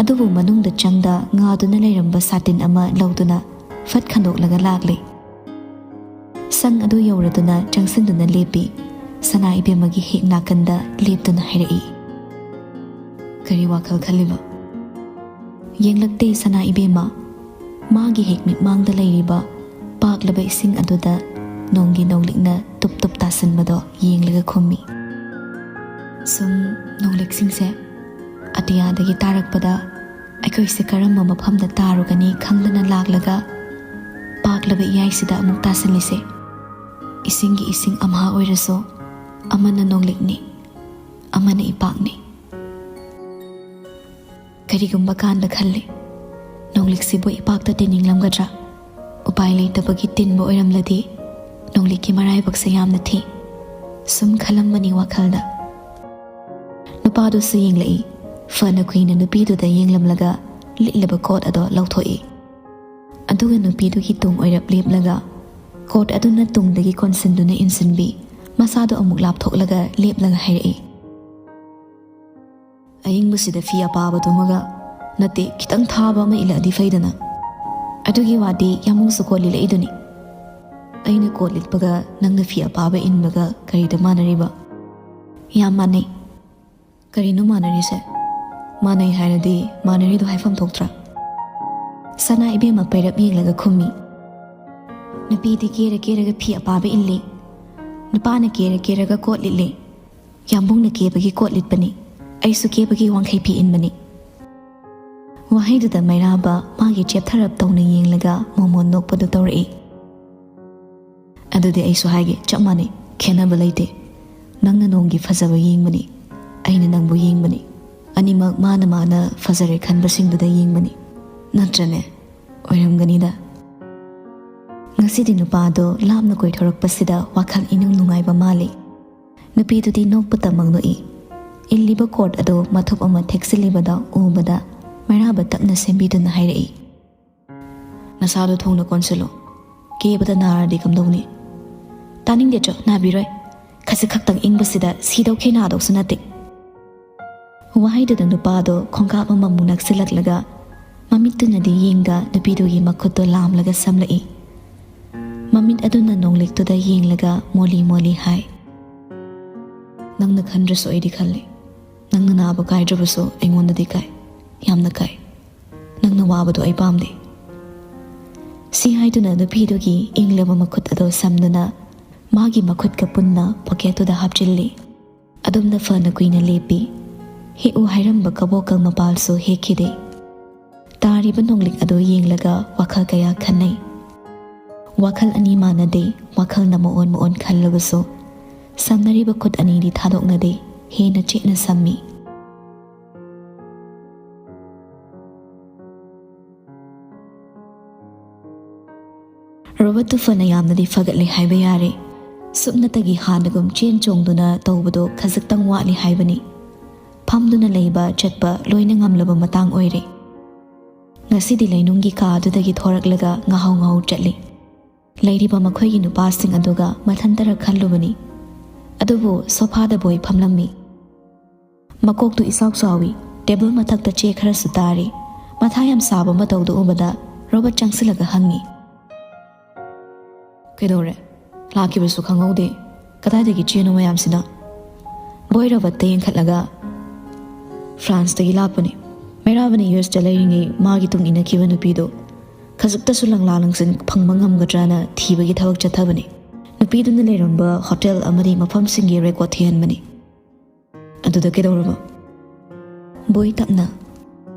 ꯑꯗꯨꯕꯨ ꯃꯅꯨꯡꯗ ꯆꯪꯗ ꯉꯥꯗꯨꯅ ꯂꯩꯔꯝꯕ ꯁꯥꯇꯤꯟ ꯑꯃ ꯂꯧꯗꯨꯅ ꯐꯠ ꯈꯟꯗꯣꯛꯂꯒ ꯂꯥꯛꯂꯦ꯫ ꯁꯪ ꯑꯗꯨ ꯌꯧꯔꯗꯨꯅ ꯆꯪꯁꯤꯟꯗꯨꯅ ꯂꯦꯞꯄꯤ꯫ ꯁꯅꯥ ꯏꯕꯦꯝꯃꯒꯤ ꯍꯦꯛ ꯅꯥꯀꯟꯗ ꯂꯦꯞꯇꯨꯅ ꯍꯥꯏꯔꯛꯏ, "ꯀꯔꯤ ꯋꯥꯈꯜ ꯈꯜꯂꯤꯕ?" ꯌꯦꯡꯂꯛꯇꯦ ꯁꯅꯥ ꯏꯕꯦꯝꯃ꯫ ꯃꯥꯒꯤ ꯍꯦꯛ ꯃꯤꯠꯃꯥꯡꯗ ꯂꯩꯔꯤꯕ ꯄꯥꯛꯂꯕ ꯏꯁꯤꯡ ꯑꯗꯨꯗ ꯅꯣꯡꯒꯤ ꯅꯣꯡꯂꯤꯛꯅ ꯇꯨꯞ ꯇꯨꯞ ꯇꯥꯁꯤꯟꯕꯗꯣ ꯌꯦꯡꯂꯒ ꯈꯨꯝꯃꯤ, "ꯁꯨꯝ ꯅꯣꯡꯂꯤꯛꯁꯤꯡꯁꯦ ꯑꯇꯤꯌꯥꯗꯒꯤ ꯇꯥꯔꯛꯄꯗ ꯑꯩꯈꯣꯏꯁꯦ ꯀꯔꯝꯕ ꯃꯐꯝꯗ ꯇꯥꯔꯨꯒꯅꯤ ꯈꯪꯗꯅ ꯂꯥꯛꯂꯒ ꯄꯥꯛꯂꯕ ꯏꯌꯥꯏꯁꯤꯗ ꯑꯃꯨꯛ ꯇꯥꯁꯤꯜꯂꯤꯁꯦ꯫ ꯏꯁꯤꯡꯒꯤ ꯏꯁꯤꯡ ꯑꯃꯍꯥ ꯑꯣꯏꯔꯁꯨ ꯑꯃꯅ ꯅꯣꯡꯂꯤꯛꯅꯤ, ꯑꯃꯅ ꯏꯄꯥꯛꯅꯤ꯫ ꯀꯔꯤꯒꯨꯝꯕ ꯀꯥꯟꯗ ꯈꯜꯂꯤ, ꯅꯣꯡꯂꯤꯛꯁꯤꯕꯨ ꯏꯄꯥꯛꯇ ꯇꯤꯟꯅꯤꯡꯂꯝꯒꯗ꯭ꯔꯥ? ꯎꯄꯥꯏ ꯂꯩꯇꯕꯒꯤ ꯇꯤꯟꯕ ꯑꯣꯏꯔꯝꯂꯗꯤ ꯅꯣꯡꯂꯤꯛꯀꯤ ꯃꯔꯥꯏꯕꯛꯁꯦ ꯌꯥꯝꯅ ꯊꯤ꯫ ꯁꯨꯝ ꯈꯜꯂꯝꯕꯅꯤ ꯋꯥꯈꯜꯗ꯫" ꯅꯨꯄꯥꯗꯨꯁꯨ ꯌꯦꯡꯂꯛꯏ꯫ ꯐꯅ ꯀꯨꯏꯅ ꯅꯨꯄꯤꯗꯨꯗ ꯌꯦꯡꯂꯝꯂꯒ ꯂꯤꯠꯂꯤꯕ ꯀꯣꯠ ꯑꯗꯣ ꯂꯧꯊꯣꯛꯏ꯫ ꯑꯗꯨꯒ ꯅꯨꯄꯤꯗꯨꯒꯤ ꯇꯨꯡ ꯑꯣꯏꯔꯞ ꯂꯦꯞꯂꯒ ꯀꯣꯠ ꯑꯗꯨꯅ ꯇꯨꯡꯗꯒꯤ ꯀꯣꯟꯁꯤꯟꯗꯨꯅ ꯏꯟꯁꯤꯟꯕꯤ, ꯃꯁꯥꯗꯣ ꯑꯃꯨꯛ ꯂꯥꯞꯊꯣꯛꯂꯒ ꯂꯦꯞꯂꯒ ꯍꯥꯏꯔꯛꯏ, "ꯑꯏꯪꯕꯁꯤꯗ ꯐꯤ ꯑꯄꯥꯕꯗꯨꯃꯒ ꯅꯠꯇꯦ, ꯈꯤꯇꯪ ꯊꯥꯕ ꯑꯃ ꯏꯜꯂꯛꯑꯗꯤ ꯐꯩꯗꯅ꯫ ꯑꯗꯨꯒꯤ ꯋꯥꯗꯤ ꯌꯥꯝꯕꯨꯡꯁꯨ ꯀꯣꯠ ꯂꯤꯠꯂꯛꯏꯗꯨꯅꯤ꯫ ꯑꯩꯅ ꯀꯣꯠ ꯂꯤꯠꯄꯒ ꯅꯪꯅ ꯐꯤ ꯑꯄꯥꯕ ꯏꯟꯕꯒ ꯀꯔꯤꯗ ꯃꯥꯟꯅꯔꯤꯕ?" "ꯌꯥꯝ ꯃꯥꯟꯅꯩ꯫" "ꯀꯔꯤꯅꯣ ꯃꯥꯟꯅꯔꯤꯁꯦ?" "ꯃꯥꯟꯅꯩ ꯍꯥꯏꯔꯗꯤ ꯃꯥꯟꯅꯔꯤꯗꯣ ꯍꯥꯏꯐꯝ ꯊꯣꯛꯇ꯭ꯔꯥ?" ꯁꯅꯥ ꯏꯕꯦꯝꯃ ꯄꯩꯔꯞ ꯌꯦꯡꯂꯒ ꯈꯨꯝꯃꯤ, "ꯅꯨꯄꯤꯗꯤ ꯀꯦꯔ ꯀꯦꯔꯒ ꯐꯤ ꯑꯄꯥꯕ ꯏꯜꯂꯤ, ꯅꯨꯄꯥꯅ ꯀꯦꯔ ꯀꯦꯔꯒ ꯀꯣꯠ ꯂꯤꯠꯂꯤ꯫ ꯌꯥꯝꯕꯨꯡꯅ ꯀꯦꯕꯒꯤ ꯀꯣꯠ ꯂꯤꯠꯄꯅꯤ, ꯑꯩꯁꯨ ꯀꯦꯕꯒꯤ ꯋꯥꯡꯈꯩ ꯐꯤ ꯏꯟꯕꯅꯤ꯫" ꯋꯥꯍꯩꯗꯨꯗ ꯃꯩꯔꯥꯕ ꯃꯥꯒꯤ ꯆꯦꯞꯊꯔꯞ ꯇꯧꯅ ꯌꯦꯡꯂꯒ ꯃꯣꯃꯣꯟ ꯅꯣꯛꯄꯗꯨ ꯇꯧꯔꯛꯏ꯫ "ꯑꯗꯨꯗꯤ ꯑꯩꯁꯨ ꯍꯥꯏꯒꯦ, ꯆꯞ ꯃꯥꯟꯅꯩ, ꯈꯦꯠꯅꯕ ꯂꯩꯇꯦ꯫ ꯅꯪꯅ ꯅꯣꯡꯒꯤ ꯐꯖꯕ ꯌꯦꯡꯕꯅꯤ, ꯑꯩꯅ ꯅꯪꯕꯨ ꯌꯦꯡꯕꯅꯤ꯫ ꯑꯅꯤꯃꯛ ꯃꯥꯅ ꯃꯥꯅ ꯐꯖꯔꯦ ꯈꯟꯕꯁꯤꯡꯗꯨꯗ ꯌꯦꯡꯕꯅꯤ꯫ ꯅꯠꯇ꯭ꯔꯅꯦ? ꯑꯣꯏꯔꯝꯒꯅꯤꯗ꯫" ꯉꯁꯤꯗꯤ ꯅꯨꯄꯥꯗꯣ ꯂꯥꯞꯅ ꯀꯣꯏꯊꯣꯔꯛꯄꯁꯤꯗ ꯋꯥꯈꯜ ꯏꯅꯨꯡ ꯅꯨꯡꯉꯥꯏꯕ ꯃꯥꯜꯂꯤ꯫ ꯅꯨꯄꯤꯗꯨꯗꯤ ꯅꯣꯛꯄꯇ ꯃꯪ ꯅꯣꯛꯏ꯫ ꯏꯜꯂꯤꯕ ꯀꯣꯠ ꯑꯗꯣ ꯃꯊꯨꯞ ꯑꯃ ꯊꯦꯛꯆꯤꯜꯂꯤꯕꯗ ꯎꯕꯗ ꯃꯩꯔꯥꯕ ꯇꯞꯅ ꯁꯦꯝꯕꯤꯗꯨꯅ ꯍꯥꯏꯔꯛꯏ, "ꯅꯁꯥꯗꯣ ꯊꯣꯡꯅ ꯀꯣꯟꯁꯤꯜꯂꯣ꯫ ꯀꯦꯕꯗ ꯅꯥꯔꯗꯤ ꯀꯝꯗꯧꯅꯤ?" "ꯇꯥꯅꯤꯡꯗꯦ ꯆꯣ, ꯅꯥꯕꯤꯔꯣꯏ꯫ ꯈꯖꯤꯛ ꯈꯛꯇꯪ ꯏꯪꯕꯁꯤꯗ ꯁꯤꯗꯧꯈꯩ ꯅꯥꯗꯧꯁꯨ ꯅꯠꯇꯦ꯫" ꯋꯥꯍꯩꯗꯨꯗ ꯅꯨꯄꯥꯗꯣ ꯈꯣꯡꯀꯥꯞ ꯑꯃꯃꯨꯛ ꯅꯛꯁꯤꯜꯂꯛꯂꯒ ꯃꯃꯤꯠꯇꯨꯅꯗꯤ ꯌꯦꯡꯗ ꯅꯨꯄꯤꯗꯨꯒꯤ ꯃꯈꯨꯠꯇꯣ ꯂꯥꯝꯂꯒ ꯁꯝꯂꯛꯏ꯫ ꯃꯃꯤꯠ ꯑꯗꯨꯅ ꯅꯣꯡꯂꯤꯛꯇꯨꯗ ꯌꯦꯡꯂꯒ ꯃꯣꯂꯤ ꯃꯣꯂꯤ ꯍꯥꯏ, "ꯅꯪꯅ ꯈꯟꯗ꯭ꯔꯁꯨ ꯑꯩꯗꯤ ꯈꯜꯂꯤ꯫ ꯅꯪꯅ ꯅꯥꯕ ꯀꯥꯏꯗ꯭ꯔꯕꯁꯨ ꯑꯩꯉꯣꯟꯗꯗꯤ ꯀꯥꯏ, ꯌꯥꯝꯅ ꯀꯥꯏ꯫ ꯅꯪꯅ ꯋꯥꯕꯗꯣ ꯑꯩ ꯄꯥꯝꯗꯦ"꯫ ꯁꯤ ꯍꯥꯏꯗꯨꯅ ꯅꯨꯄꯤꯗꯨꯒꯤ ꯏꯪꯂꯕ ꯃꯈꯨꯠ ꯑꯗꯨ ꯁꯝꯗꯨꯅ ꯃꯥꯒꯤ ꯃꯈꯨꯠꯀ ꯄꯨꯟꯅ ꯄꯣꯀꯦꯠꯇꯨꯗ ꯍꯥꯞꯆꯤꯜꯂꯤ꯫ ꯑꯗꯨꯝꯅ ꯐꯅ ꯀꯨꯏꯅ ꯂꯦꯞꯄꯤ꯫ ꯍꯦꯛꯎ ꯍꯥꯏꯔꯝꯕ ꯀꯕꯣꯀꯪ ꯃꯄꯥꯜꯁꯨ ꯍꯦꯛꯈꯤꯗꯦ꯫ ꯇꯥꯔꯤꯕ ꯅꯣꯡꯂꯤꯛ ꯑꯗꯨ ꯌꯦꯡꯂꯒ ꯋꯥꯈꯜ ꯀꯌꯥ ꯈꯟꯅꯩ꯫ ꯋꯥꯈꯜ ꯑꯅꯤ ꯃꯥꯟꯅꯗꯦ, ꯋꯥꯈꯜꯅ ꯃꯑꯣꯟ ꯃꯑꯣꯟ ꯈꯜꯂꯕꯁꯨ, ꯁꯝꯅꯔꯤꯕ ꯈꯨꯠ ꯑꯅꯤꯗꯤ ꯊꯥꯗꯣꯛꯅꯗꯦ, ꯍꯦꯟꯅ ꯆꯦꯠꯅ ꯁꯝꯃꯤ꯫ ꯔꯣꯕꯔꯠꯇꯨ ꯐꯅ ꯌꯥꯝꯅꯗꯤ ꯐꯒꯠꯂꯦ ꯍꯥꯏꯕ ꯌꯥꯔꯦ꯫ ꯁꯨꯞꯅꯇꯒꯤ ꯍꯥꯟꯅꯒꯨꯝ ꯆꯦꯟ ꯆꯣꯡꯗꯨꯅ ꯇꯧꯕꯗꯣ ꯈꯖꯤꯛꯇꯪ ꯋꯥꯠꯂꯤ ꯍꯥꯏꯕꯅꯤ꯫ ꯐꯝꯗꯨꯅ ꯂꯩꯕ, ꯆꯠꯄ ꯂꯣꯏꯅ ꯉꯝꯂꯕ ꯃꯇꯥꯡ ꯑꯣꯏꯔꯦ꯫ ꯉꯁꯤꯗꯤ ꯂꯩꯅꯨꯡꯒꯤ ꯀꯥ ꯑꯗꯨꯗꯒꯤ ꯊꯣꯔꯛꯂꯒ ꯉꯥꯍꯧ ꯉꯥꯍꯧ ꯆꯠꯂꯤ꯫ ꯂꯩꯔꯤꯕ ꯃꯈꯣꯏꯒꯤ ꯅꯨꯄꯥꯁꯤꯡ ꯑꯗꯨꯒ ꯃꯊꯟꯇꯔ ꯈꯜꯂꯨꯕꯅꯤ꯫ ꯑꯗꯨꯕꯨ ꯁꯣꯐꯥꯗ ꯕꯣꯏ ꯐꯝꯂꯝꯃꯤ꯫ ꯃꯀꯣꯛꯇꯨ ꯏꯆꯥꯎ ꯆꯥꯎꯏ꯫ ꯇꯦꯕꯜ ꯃꯊꯛꯇ ꯆꯦ ꯈꯔꯁꯨ ꯇꯥꯔꯤ꯫ ꯃꯊꯥ ꯌꯥꯝ ꯁꯥꯕ ꯃꯇꯧꯗꯨ ꯎꯕꯗ ꯔꯣꯕꯔꯠ ꯆꯪꯁꯤꯜꯂꯒ ꯍꯪꯉꯤ, "ꯀꯩꯗꯧꯔꯦ? ꯂꯥꯛꯈꯤꯕꯁꯨ ꯈꯪꯍꯧꯗꯦ꯫ ꯀꯗꯥꯏꯗꯒꯤ ꯆꯦꯅꯣ ꯃꯌꯥꯝꯁꯤꯅ?" ꯕꯣꯏ ꯔꯣꯕꯔꯠꯇ ꯌꯦꯡꯈꯠꯂꯒ, "ꯐ꯭ꯔꯥꯟꯁꯇꯒꯤ ꯂꯥꯛꯄꯅꯤ꯫ ꯃꯩꯔꯥꯕꯅ ꯌꯨ ꯑꯦꯁꯇ ꯂꯩꯔꯤꯉꯩ ꯃꯥꯒꯤ ꯇꯨꯡ ꯏꯟꯅꯈꯤꯕ ꯅꯨꯄꯤꯗꯣ ꯈꯖꯤꯛꯇꯁꯨ ꯂꯪꯂꯥ ꯂꯪꯁꯤꯟ ꯐꯪꯕ ꯉꯝꯒꯗ꯭ꯔꯅ ꯊꯤꯕꯒꯤ ꯊꯕꯛ ꯆꯠꯊꯕꯅꯤ꯫ ꯅꯨꯄꯤꯗꯨꯅ ꯂꯩꯔꯝꯕ ꯍꯣꯇꯦꯜ ꯑꯃꯗꯤ ꯃꯐꯝꯁꯤꯡꯒꯤ ꯔꯦꯀꯣꯔꯗ ꯊꯤꯍꯟꯕꯅꯤ"꯫ "ꯑꯗꯨꯗ ꯀꯩꯗꯧꯔꯕ?" ꯕꯣꯏ ꯇꯞꯅ,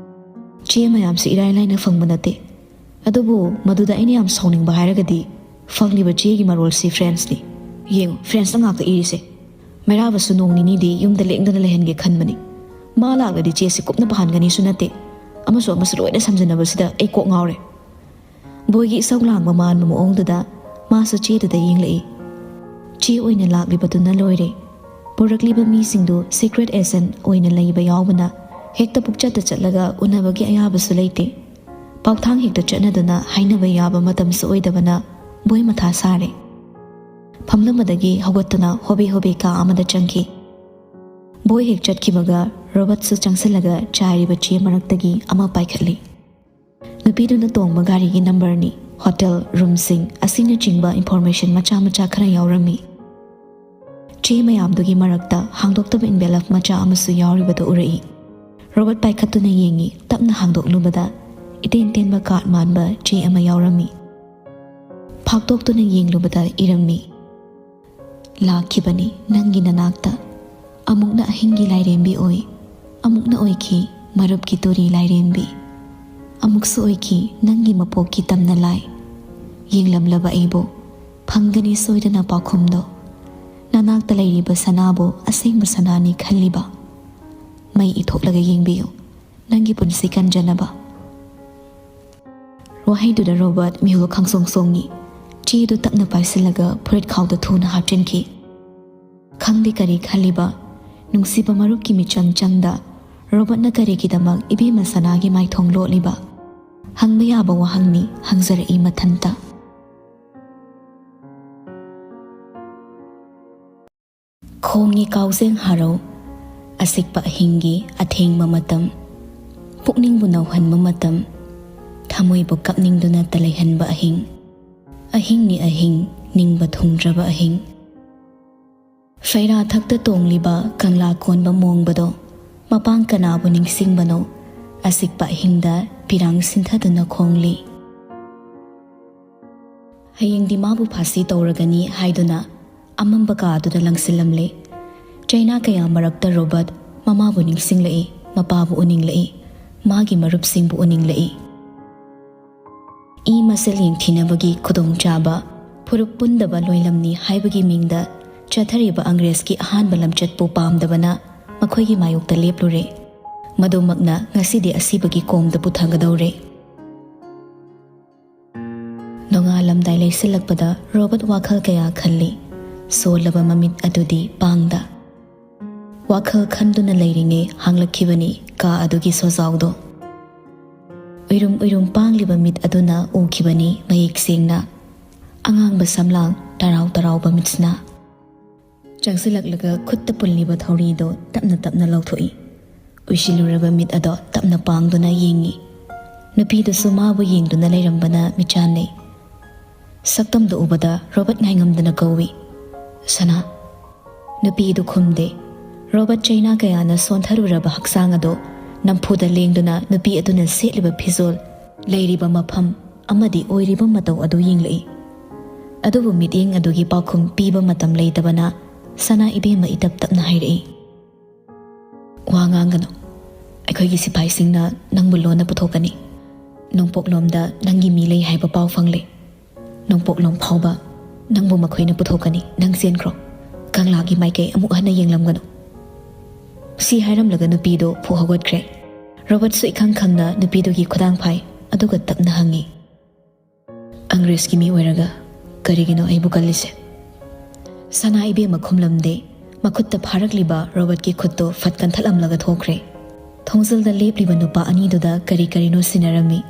"ꯆꯦ ꯃꯌꯥꯝꯁꯤ ꯏꯔꯥꯏ ꯂꯥꯏꯅ ꯐꯪꯕ ꯅꯠꯇꯦ꯫ ꯑꯗꯨꯕꯨ ꯃꯗꯨꯗ ꯑꯩꯅ ꯌꯥꯝ ꯁꯥꯎꯅꯤꯡꯕ ꯍꯥꯏꯔꯒꯗꯤ ꯐꯪꯂꯤꯕ ꯆꯦꯒꯤ ꯃꯔꯣꯜꯁꯤ ꯐ꯭ꯔꯦꯟꯁꯅꯤ꯫ ꯌꯦꯡꯉꯨ, ꯐ꯭ꯔꯦꯟꯁꯇ ꯉꯥꯛꯇ ꯏꯔꯤꯁꯦ꯫ ꯃꯩꯔꯥꯕꯁꯨ ꯅꯣꯡ ꯅꯤꯅꯤꯗꯤ ꯌꯨꯝꯗ ꯂꯦꯡꯗꯅ ꯂꯩꯍꯟꯒꯦ ꯈꯟꯕꯅꯤ꯫ ꯃꯥ ꯂꯥꯛꯂꯗꯤ ꯆꯦꯁꯤ ꯀꯨꯞꯅ ꯄꯥꯍꯟꯒꯅꯤꯁꯨ ꯅꯠꯇꯦ꯫ ꯑꯃꯁꯨ ꯑꯃꯁꯨ ꯂꯣꯏꯅ ꯁꯝꯖꯤꯟꯅꯕꯁꯤꯗ ꯑꯩ ꯀꯣꯛ ꯉꯥꯎꯔꯦ"꯫ ꯕꯣꯏꯒꯤ ꯏꯁꯧ ꯂꯥꯡꯕ ꯃꯥꯟꯕ ꯃꯑꯣꯡꯗꯨꯗ ꯃꯥꯁꯨ ꯆꯦꯗꯨꯗ ꯌꯦꯡꯂꯛꯏ꯫ ꯆꯦ ꯑꯣꯏꯅ ꯂꯥꯛꯂꯤꯕꯗꯨꯅ ꯂꯣꯏꯔꯦ꯫ ꯄꯨꯔꯛꯂꯤꯕ ꯃꯤꯁꯤꯡꯗꯨ ꯁꯤꯀ꯭ꯔꯦꯠ ꯑꯦꯖꯦꯟ ꯑꯣꯏꯅ ꯂꯩꯕ ꯌꯥꯎꯕꯅ ꯍꯦꯛꯇ ꯄꯨꯛꯆꯠꯇ ꯆꯠꯂꯒ ꯎꯅꯕꯒꯤ ꯑꯌꯥꯕꯁꯨ ꯂꯩꯇꯦ꯫ ꯄꯥꯎꯊꯥꯡ ꯍꯦꯛꯇ ꯆꯠꯅꯗꯨꯅ ꯍꯥꯏꯅꯕ ꯌꯥꯕ ꯃꯇꯝꯁꯨ ꯑꯣꯏꯗꯕꯅ ꯕꯣꯏ ꯃꯊꯥ ꯁꯥꯔꯦ꯫ ꯐꯝꯂꯝꯕꯗꯒꯤ ꯍꯧꯒꯠꯇꯨꯅ ꯍꯣꯕꯦ ꯍꯣꯕꯦ ꯀꯥ ꯑꯃꯗ ꯆꯪꯈꯤ꯫ ꯕꯣꯏ ꯍꯦꯛ ꯆꯠꯈꯤꯕꯒ ꯔꯣꯕꯔꯠꯁꯨ ꯆꯪꯁꯤꯜꯂꯒ ꯆꯥꯏꯔꯤꯕ ꯆꯦ ꯃꯔꯛꯇꯒꯤ ꯑꯃ ꯄꯥꯏꯈꯠꯂꯤ꯫ ꯅꯨꯄꯤꯗꯨꯅ ꯇꯣꯡꯕ ꯒꯥꯔꯤꯒꯤ ꯅꯝꯕꯔꯅꯤ꯫ ꯍꯣꯇꯦꯜ ꯔꯨꯝꯁꯤꯡ ꯑꯁꯤꯅꯆꯤꯡꯕ ꯏꯟꯐꯣꯔꯃꯦꯁꯟ ꯃꯆꯥ ꯃꯆꯥ ꯈꯔ ꯌꯥꯎꯔꯝꯃꯤ꯫ ꯆꯦ ꯃꯌꯥꯝꯗꯨꯒꯤ ꯃꯔꯛꯇ ꯍꯥꯡꯗꯣꯛꯇꯕ ꯏꯟꯚꯦꯂꯞ ꯃꯆꯥ ꯑꯃꯁꯨ ꯌꯥꯎꯔꯤꯕꯗꯨ ꯎꯔꯛꯏ꯫ ꯔꯣꯕꯔꯠ ꯄꯥꯏꯈꯠꯇꯨꯅ ꯌꯦꯡꯉꯤ꯫ ꯇꯞꯅ ꯍꯥꯡꯗꯣꯛꯂꯨꯕꯗ ꯏꯇꯦꯟ ꯇꯦꯟꯕ ꯀꯥꯔꯗ ꯃꯥꯟꯕ ꯆꯦ ꯑꯃ ꯌꯥꯎꯔꯝꯃꯤ꯫ ꯐꯥꯛꯇꯣꯛꯇꯨꯅ ꯌꯦꯡꯂꯨꯕꯗ ꯏꯔꯝꯃꯤ: "ꯂꯥꯛꯈꯤꯕꯅꯤ ꯅꯪꯒꯤ ꯅꯅꯥꯛꯇ꯫ ꯑꯃꯨꯛꯅ ꯑꯍꯤꯡꯒꯤ ꯂꯥꯏꯔꯦꯝꯕꯤ ꯑꯣꯏ, ꯑꯃꯨꯛꯅ ꯑꯣꯏꯈꯤ ꯃꯔꯨꯞꯀꯤ ꯇꯨꯔꯤ ꯂꯥꯏꯔꯦꯝꯕꯤ, ꯑꯃꯨꯛꯁꯨ ꯑꯣꯏꯈꯤ ꯅꯪꯒꯤ ꯃꯄꯣꯛꯀꯤ ꯇꯝꯅ ꯂꯥꯏ꯫ ꯌꯦꯡꯂꯝꯂꯕ ꯑꯩꯕꯨ ꯐꯪꯒꯅꯤ ꯁꯣꯏꯗꯅ ꯄꯥꯎꯈꯨꯝꯗꯣ꯫ ꯅꯅꯥꯛꯇ ꯂꯩꯔꯤꯕ ꯁꯅꯥꯕꯨ ꯑꯁꯦꯡꯕ ꯁꯅꯥꯅꯤ ꯈꯜꯂꯤꯕ꯫ ꯃꯩ ꯏꯊꯣꯛꯂꯒ ꯌꯦꯡꯕꯤꯌꯨ, ꯅꯪꯒꯤ ꯄꯨꯟꯁꯤ ꯀꯟꯖꯅꯕ"꯫ ꯋꯥꯍꯩꯗꯨꯗ ꯔꯣꯕꯔꯠ ꯃꯤꯍꯨꯜ ꯈꯪꯁꯣꯡ ꯁꯣꯡꯉꯤ꯫ ꯆꯦꯗꯨ ꯇꯞꯅ ꯄꯥꯏꯁꯤꯜꯂꯒ ꯐꯨꯔꯤꯠ ꯈꯥꯎꯗ ꯊꯨꯅ ꯍꯥꯞꯆꯤꯟꯈꯤ꯫ ꯈꯪꯗꯦ ꯀꯔꯤ ꯈꯜꯂꯤꯕ ꯅꯨꯡꯁꯤꯕ ꯃꯔꯨꯞꯀꯤ ꯃꯤꯆꯪ ꯆꯪꯗ ꯔꯣꯕꯔꯠꯅ ꯀꯔꯤꯒꯤꯗꯃꯛ ꯏꯕꯦꯝꯃ ꯁꯅꯥꯒꯤ ꯃꯥꯏꯊꯣꯡ ꯂꯣꯠꯂꯤꯕ? ꯍꯪꯕ ꯌꯥꯕ ꯋꯥꯍꯪꯅꯤ, ꯍꯪꯖꯔꯛꯏ ꯃꯊꯟꯇ꯫ ꯈꯣꯡꯉꯤ ꯀꯥꯎꯖꯦꯡ ꯍꯥꯔꯧ, ꯑꯁꯤꯛꯄ ꯑꯍꯤꯡꯒꯤ ꯑꯊꯦꯡꯕ ꯃꯇꯝ, ꯄꯨꯛꯅꯤꯡꯕꯨ ꯅꯧꯍꯟꯕ ꯃꯇꯝ, ꯊꯃꯣꯏꯕꯨ ꯀꯞꯅꯤꯡꯗꯨꯅꯇ ꯂꯩꯍꯟꯕ ꯑꯍꯤꯡ, ꯑꯍꯤꯡꯅꯤ ꯑꯍꯤꯡ, ꯅꯤꯡꯕ ꯊꯨꯡꯗ꯭ꯔꯕ ꯑꯍꯤꯡ꯫ ꯐꯩꯔꯥ ꯊꯛꯇ ꯇꯣꯡꯂꯤꯕ ꯀꯪꯂꯥ ꯀꯣꯟꯕ ꯃꯣꯡꯕꯗꯣ ꯃꯄꯥꯡ ꯀꯅꯥꯕꯨ ꯅꯤꯡꯁꯤꯡꯕꯅꯣ? ꯑꯁꯤꯛꯄ ꯑꯍꯤꯡꯗ ꯄꯤꯔꯥꯡ ꯁꯤꯟꯊꯗꯨꯅ ꯈꯣꯡꯂꯤ꯫ ꯍꯌꯦꯡꯗꯤ ꯃꯥꯕꯨ ꯐꯥꯁꯤ ꯇꯧꯔꯒꯅꯤ ꯍꯥꯏꯗꯨꯅ ꯑꯃꯝꯕ ꯀꯥꯗꯨꯗ ꯂꯪꯁꯤꯜꯂꯝꯂꯦ꯫ ꯆꯩꯅꯥ ꯀꯌꯥ ꯃꯔꯛꯇ ꯔꯣꯕꯔꯠ ꯃꯃꯥꯕꯨ ꯅꯤꯡꯁꯤꯡꯂꯛꯏ, ꯃꯄꯥꯕꯨ ꯎꯅꯤꯡꯂꯛꯏ, ꯃꯥꯒꯤ ꯃꯔꯨꯞꯁꯤꯡꯕꯨ ꯎꯅꯤꯡꯂꯛꯏ꯫ ꯏ ꯃꯁꯦꯜ ꯌꯦꯡꯊꯤꯅꯕꯒꯤ ꯈꯨꯗꯣꯡꯆꯥꯕ, ꯐꯨꯔꯨꯞ ꯄꯨꯟꯗꯕ ꯂꯣꯏꯂꯝꯅꯤ ꯍꯥꯏꯕꯒꯤ ꯃꯤꯡꯗ ꯆꯠꯊꯔꯤꯕ ꯑꯪꯒ꯭ꯔꯦꯖꯀꯤ ꯑꯍꯥꯟꯕ ꯂꯝꯆꯠꯄꯨ ꯄꯥꯝꯗꯕꯅ ꯃꯈꯣꯏꯒꯤ ꯃꯥꯌꯣꯛꯇ ꯂꯦꯞꯂꯨꯔꯦ꯫ ꯃꯗꯨꯃꯛꯅ ꯉꯁꯤꯗꯤ ꯑꯁꯤꯕꯒꯤ ꯀꯣꯝꯗ ꯄꯨꯊꯒꯗꯧꯔꯦ꯫ ꯅꯣꯡꯉꯥꯜꯂꯝꯗꯥꯏ ꯂꯩꯁꯤꯜꯂꯛꯄꯗ ꯔꯣꯕꯔꯠ ꯋꯥꯈꯜ ꯀꯌꯥ ꯈꯜꯂꯤ꯫ ꯁꯣꯜꯂꯕ ꯃꯃꯤꯠ ꯑꯗꯨꯗꯤ ꯄꯥꯡꯗ꯫ ꯋꯥꯈꯜ ꯈꯟꯗꯨꯅ ꯂꯩꯔꯤꯉꯩ ꯍꯥꯡꯂꯛꯈꯤꯕꯅꯤ ꯀꯥ ꯑꯗꯨꯒꯤ ꯁꯣꯖꯥꯎꯗꯣ꯫ ꯎꯏꯔꯨꯝ ꯎꯏꯔꯨꯝ ꯄꯥꯡꯂꯤꯕ ꯃꯤꯠ ꯑꯗꯨꯅ ꯎꯈꯤꯕꯅꯤ ꯃꯌꯦꯛ ꯁꯦꯡꯅ꯫ ꯑꯉꯥꯡꯕ ꯁꯝꯂꯥꯡ ꯇꯔꯥꯎ ꯇꯔꯥꯎꯕ ꯃꯤꯠꯁꯤꯅ꯫ ꯆꯪꯁꯤꯜꯂꯛꯂꯒ ꯈꯨꯠꯇ ꯄꯨꯜꯂꯤꯕ ꯊꯧꯔꯤꯗꯣ ꯇꯞꯅ ꯇꯞꯅ ꯂꯧꯊꯣꯛꯏ꯫ ꯎꯏꯁꯤꯜꯂꯨꯔꯕ ꯃꯤꯠ ꯑꯗꯣ ꯇꯞꯅ ꯄꯥꯡꯗꯨꯅ ꯌꯦꯡꯉꯤ꯫ ꯅꯨꯄꯤꯗꯨꯁꯨ ꯃꯥꯕꯨ ꯌꯦꯡꯗꯨꯅ ꯂꯩꯔꯝꯕꯅ ꯃꯤꯆꯥꯟꯅꯩ꯫ ꯁꯛꯇꯝꯗꯨ ꯎꯕꯗ ꯔꯣꯕꯔꯠ ꯉꯥꯏꯉꯝꯗꯅ ꯀꯧꯏ, "ꯁꯅꯥ!" ꯅꯨꯄꯤꯗꯨ ꯈꯨꯝꯗꯦ꯫ ꯔꯣꯕꯔꯠ ꯆꯩꯅꯥ ꯀꯌꯥꯅ ꯁꯣꯟꯊꯔꯨꯔꯕ ꯍꯛꯆꯥꯡ ꯑꯗꯨ ꯅꯝꯐꯨꯗ ꯂꯦꯡꯗꯨꯅ ꯅꯨꯄꯤ ꯑꯗꯨꯅ ꯁꯦꯠꯂꯤꯕ ꯐꯤꯖꯣꯜ, ꯂꯩꯔꯤꯕ ꯃꯐꯝ ꯑꯃꯗꯤ ꯑꯣꯏꯔꯤꯕ ꯃꯇꯧ ꯑꯗꯨ ꯌꯦꯡꯂꯛꯏ꯫ ꯑꯗꯨꯕꯨ ꯃꯤꯠꯌꯦꯡ ꯑꯗꯨꯒꯤ ꯄꯥꯎꯈꯨꯝ ꯄꯤꯕ ꯃꯇꯝ ꯂꯩꯇꯕꯅ ꯁꯅꯥ ꯏꯕꯦꯝꯃ ꯏꯇꯞ ꯇꯞꯅ ꯍꯥꯏꯔꯛꯏ, "ꯋꯥ ꯉꯥꯡꯒꯅꯨ꯫ ꯑꯩꯈꯣꯏꯒꯤ ꯁꯤꯐꯥꯏꯁꯤꯡꯅ ꯅꯪꯕꯨ ꯂꯣꯟꯅ ꯄꯨꯊꯣꯛꯀꯅꯤ꯫ ꯅꯣꯡꯄꯣꯛꯂꯣꯝꯗ ꯅꯪꯒꯤ ꯃꯤ ꯂꯩ ꯍꯥꯏꯕ ꯄꯥꯎ ꯐꯪꯂꯦ꯫ ꯅꯣꯡꯄꯣꯛꯂꯣꯝ ꯐꯥꯎꯕ ꯅꯪꯕꯨ ꯃꯈꯣꯏꯅ ꯄꯨꯊꯣꯛꯀꯅꯤ꯫ ꯅꯪ ꯆꯦꯟꯈ꯭ꯔꯣ꯫ ꯀꯪꯂꯥꯒꯤ ꯃꯥꯏꯀꯩ ꯑꯃꯨꯛ ꯍꯟꯅ ꯌꯦꯡꯂꯝꯒꯅꯨ꯫" ꯁꯤ ꯍꯥꯏꯔꯝꯂꯒ ꯅꯨꯄꯤꯗꯨ ꯐꯨ ꯍꯧꯒꯠꯈ꯭ꯔꯦ꯫ ꯔꯣꯕꯔꯠꯁꯨ ꯏꯈꯪ ꯈꯪꯅ ꯅꯨꯄꯤꯗꯨꯒꯤ ꯈꯨꯗꯥꯡ ꯐꯥꯏ, ꯑꯗꯨꯒ ꯇꯞꯅ ꯍꯪꯉꯤ, "ꯑꯪꯒ꯭ꯔꯦꯖꯀꯤ ꯃꯤ ꯑꯣꯏꯔꯒ ꯀꯔꯤꯒꯤꯅꯣ ꯑꯩꯕꯨ ꯀꯜꯂꯤꯁꯦ?" ꯁꯅꯥ ꯏꯕꯦꯝꯃ ꯈꯨꯝꯂꯝꯗꯦ꯫ ꯃꯈꯨꯠꯇ ꯐꯥꯔꯛꯂꯤꯕ ꯔꯣꯕꯔꯠꯀꯤ ꯈꯨꯠꯇꯨ ꯐꯠ ꯀꯟꯊꯠꯂꯝꯂꯒ ꯊꯣꯛꯈ꯭ꯔꯦ꯫ ꯊꯣꯡꯖꯤꯜꯗ ꯂꯦꯞꯂꯤꯕ ꯅꯨꯄꯥ ꯑꯅꯤꯗꯨꯗ ꯀꯔꯤ ꯀꯔꯤꯅꯣ ꯁꯤꯟꯅꯔꯝꯃꯤ,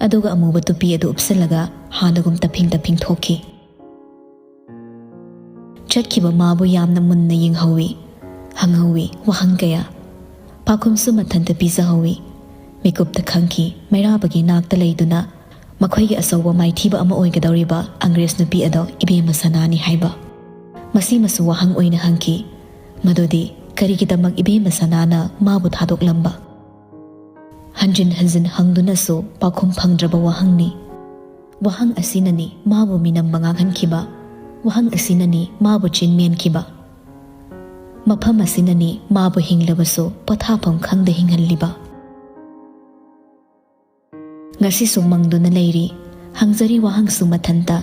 ꯑꯗꯨꯒ ꯑꯃꯨꯕ ꯇꯨꯄꯤ ꯑꯗꯨ ꯎꯞꯁꯤꯜꯂꯒ ꯍꯥꯟꯅꯒꯨꯝ ꯇꯞꯐꯤꯡ ꯇꯞꯐꯤꯡ ꯊꯣꯛꯈꯤ꯫ ꯆꯠꯈꯤꯕ ꯃꯥꯕꯨ ꯌꯥꯝꯅ ꯃꯨꯟꯅ ꯌꯦꯡꯍꯧꯏ, ꯍꯪꯍꯧꯏ ꯋꯥꯍꯪ ꯀꯌꯥ꯫ ꯄꯥꯎꯈꯨꯝꯁꯨ ꯃꯊꯟꯇ ꯄꯤꯖꯍꯧꯏ꯫ ꯃꯤꯀꯨꯞꯇ ꯈꯪꯈꯤ, ꯃꯩꯔꯥꯕꯒꯤ ꯅꯥꯛꯇ ꯂꯩꯗꯨꯅ ꯃꯈꯣꯏꯒꯤ ꯑꯆꯧꯕ ꯃꯥꯏꯊꯤꯕ ꯑꯃ ꯑꯣꯏꯒꯗꯧꯔꯤꯕ ꯑꯪꯒ꯭ꯔꯦꯖ ꯅꯨꯄꯤ ꯑꯗꯣ ꯏꯕꯦꯝꯃ ꯁꯅꯥꯅꯤ ꯍꯥꯏꯕ꯫ ꯃꯁꯤꯃꯁꯨ ꯋꯥꯍꯪ ꯑꯣꯏꯅ ꯍꯪꯈꯤ, ꯃꯗꯨꯗꯤ ꯀꯔꯤꯒꯤꯗꯃꯛ ꯏꯕꯦꯝꯃ ꯁꯅꯥꯅ ꯃꯥꯕꯨ ꯊꯥꯗꯣꯛꯂꯝꯕ? ꯍꯟꯖꯤꯟ ꯍꯟꯖꯤꯟ ꯍꯪꯗꯨꯅꯁꯨ ꯄꯥꯎꯈꯨꯝ ꯐꯪꯗ꯭ꯔꯕ ꯋꯥꯍꯪꯅꯤ꯫ ꯋꯥꯍꯪ ꯑꯁꯤꯅꯅꯤ ꯃꯥꯕꯨ ꯃꯤꯅꯝꯕ ꯉꯥꯡꯍꯟꯈꯤꯕ꯫ ꯋꯥꯍꯪ ꯑꯁꯤꯅꯅꯤ ꯃꯥꯕꯨ ꯆꯤꯟ ꯃꯦꯟꯈꯤꯕ꯫ ꯃꯐꯝ ꯑꯁꯤꯅꯅꯤ ꯃꯥꯕꯨ ꯍꯤꯡꯂꯕꯁꯨ ꯄꯣꯊꯥꯐꯝ ꯈꯪꯗ ꯍꯤꯡꯍꯜꯂꯤꯕ꯫ ꯉꯁꯤꯁꯨ ꯃꯪꯗꯨꯅ ꯂꯩꯔꯤ, ꯍꯪꯖꯔꯤ ꯋꯥꯍꯪꯁꯨ ꯃꯊꯟꯇ꯫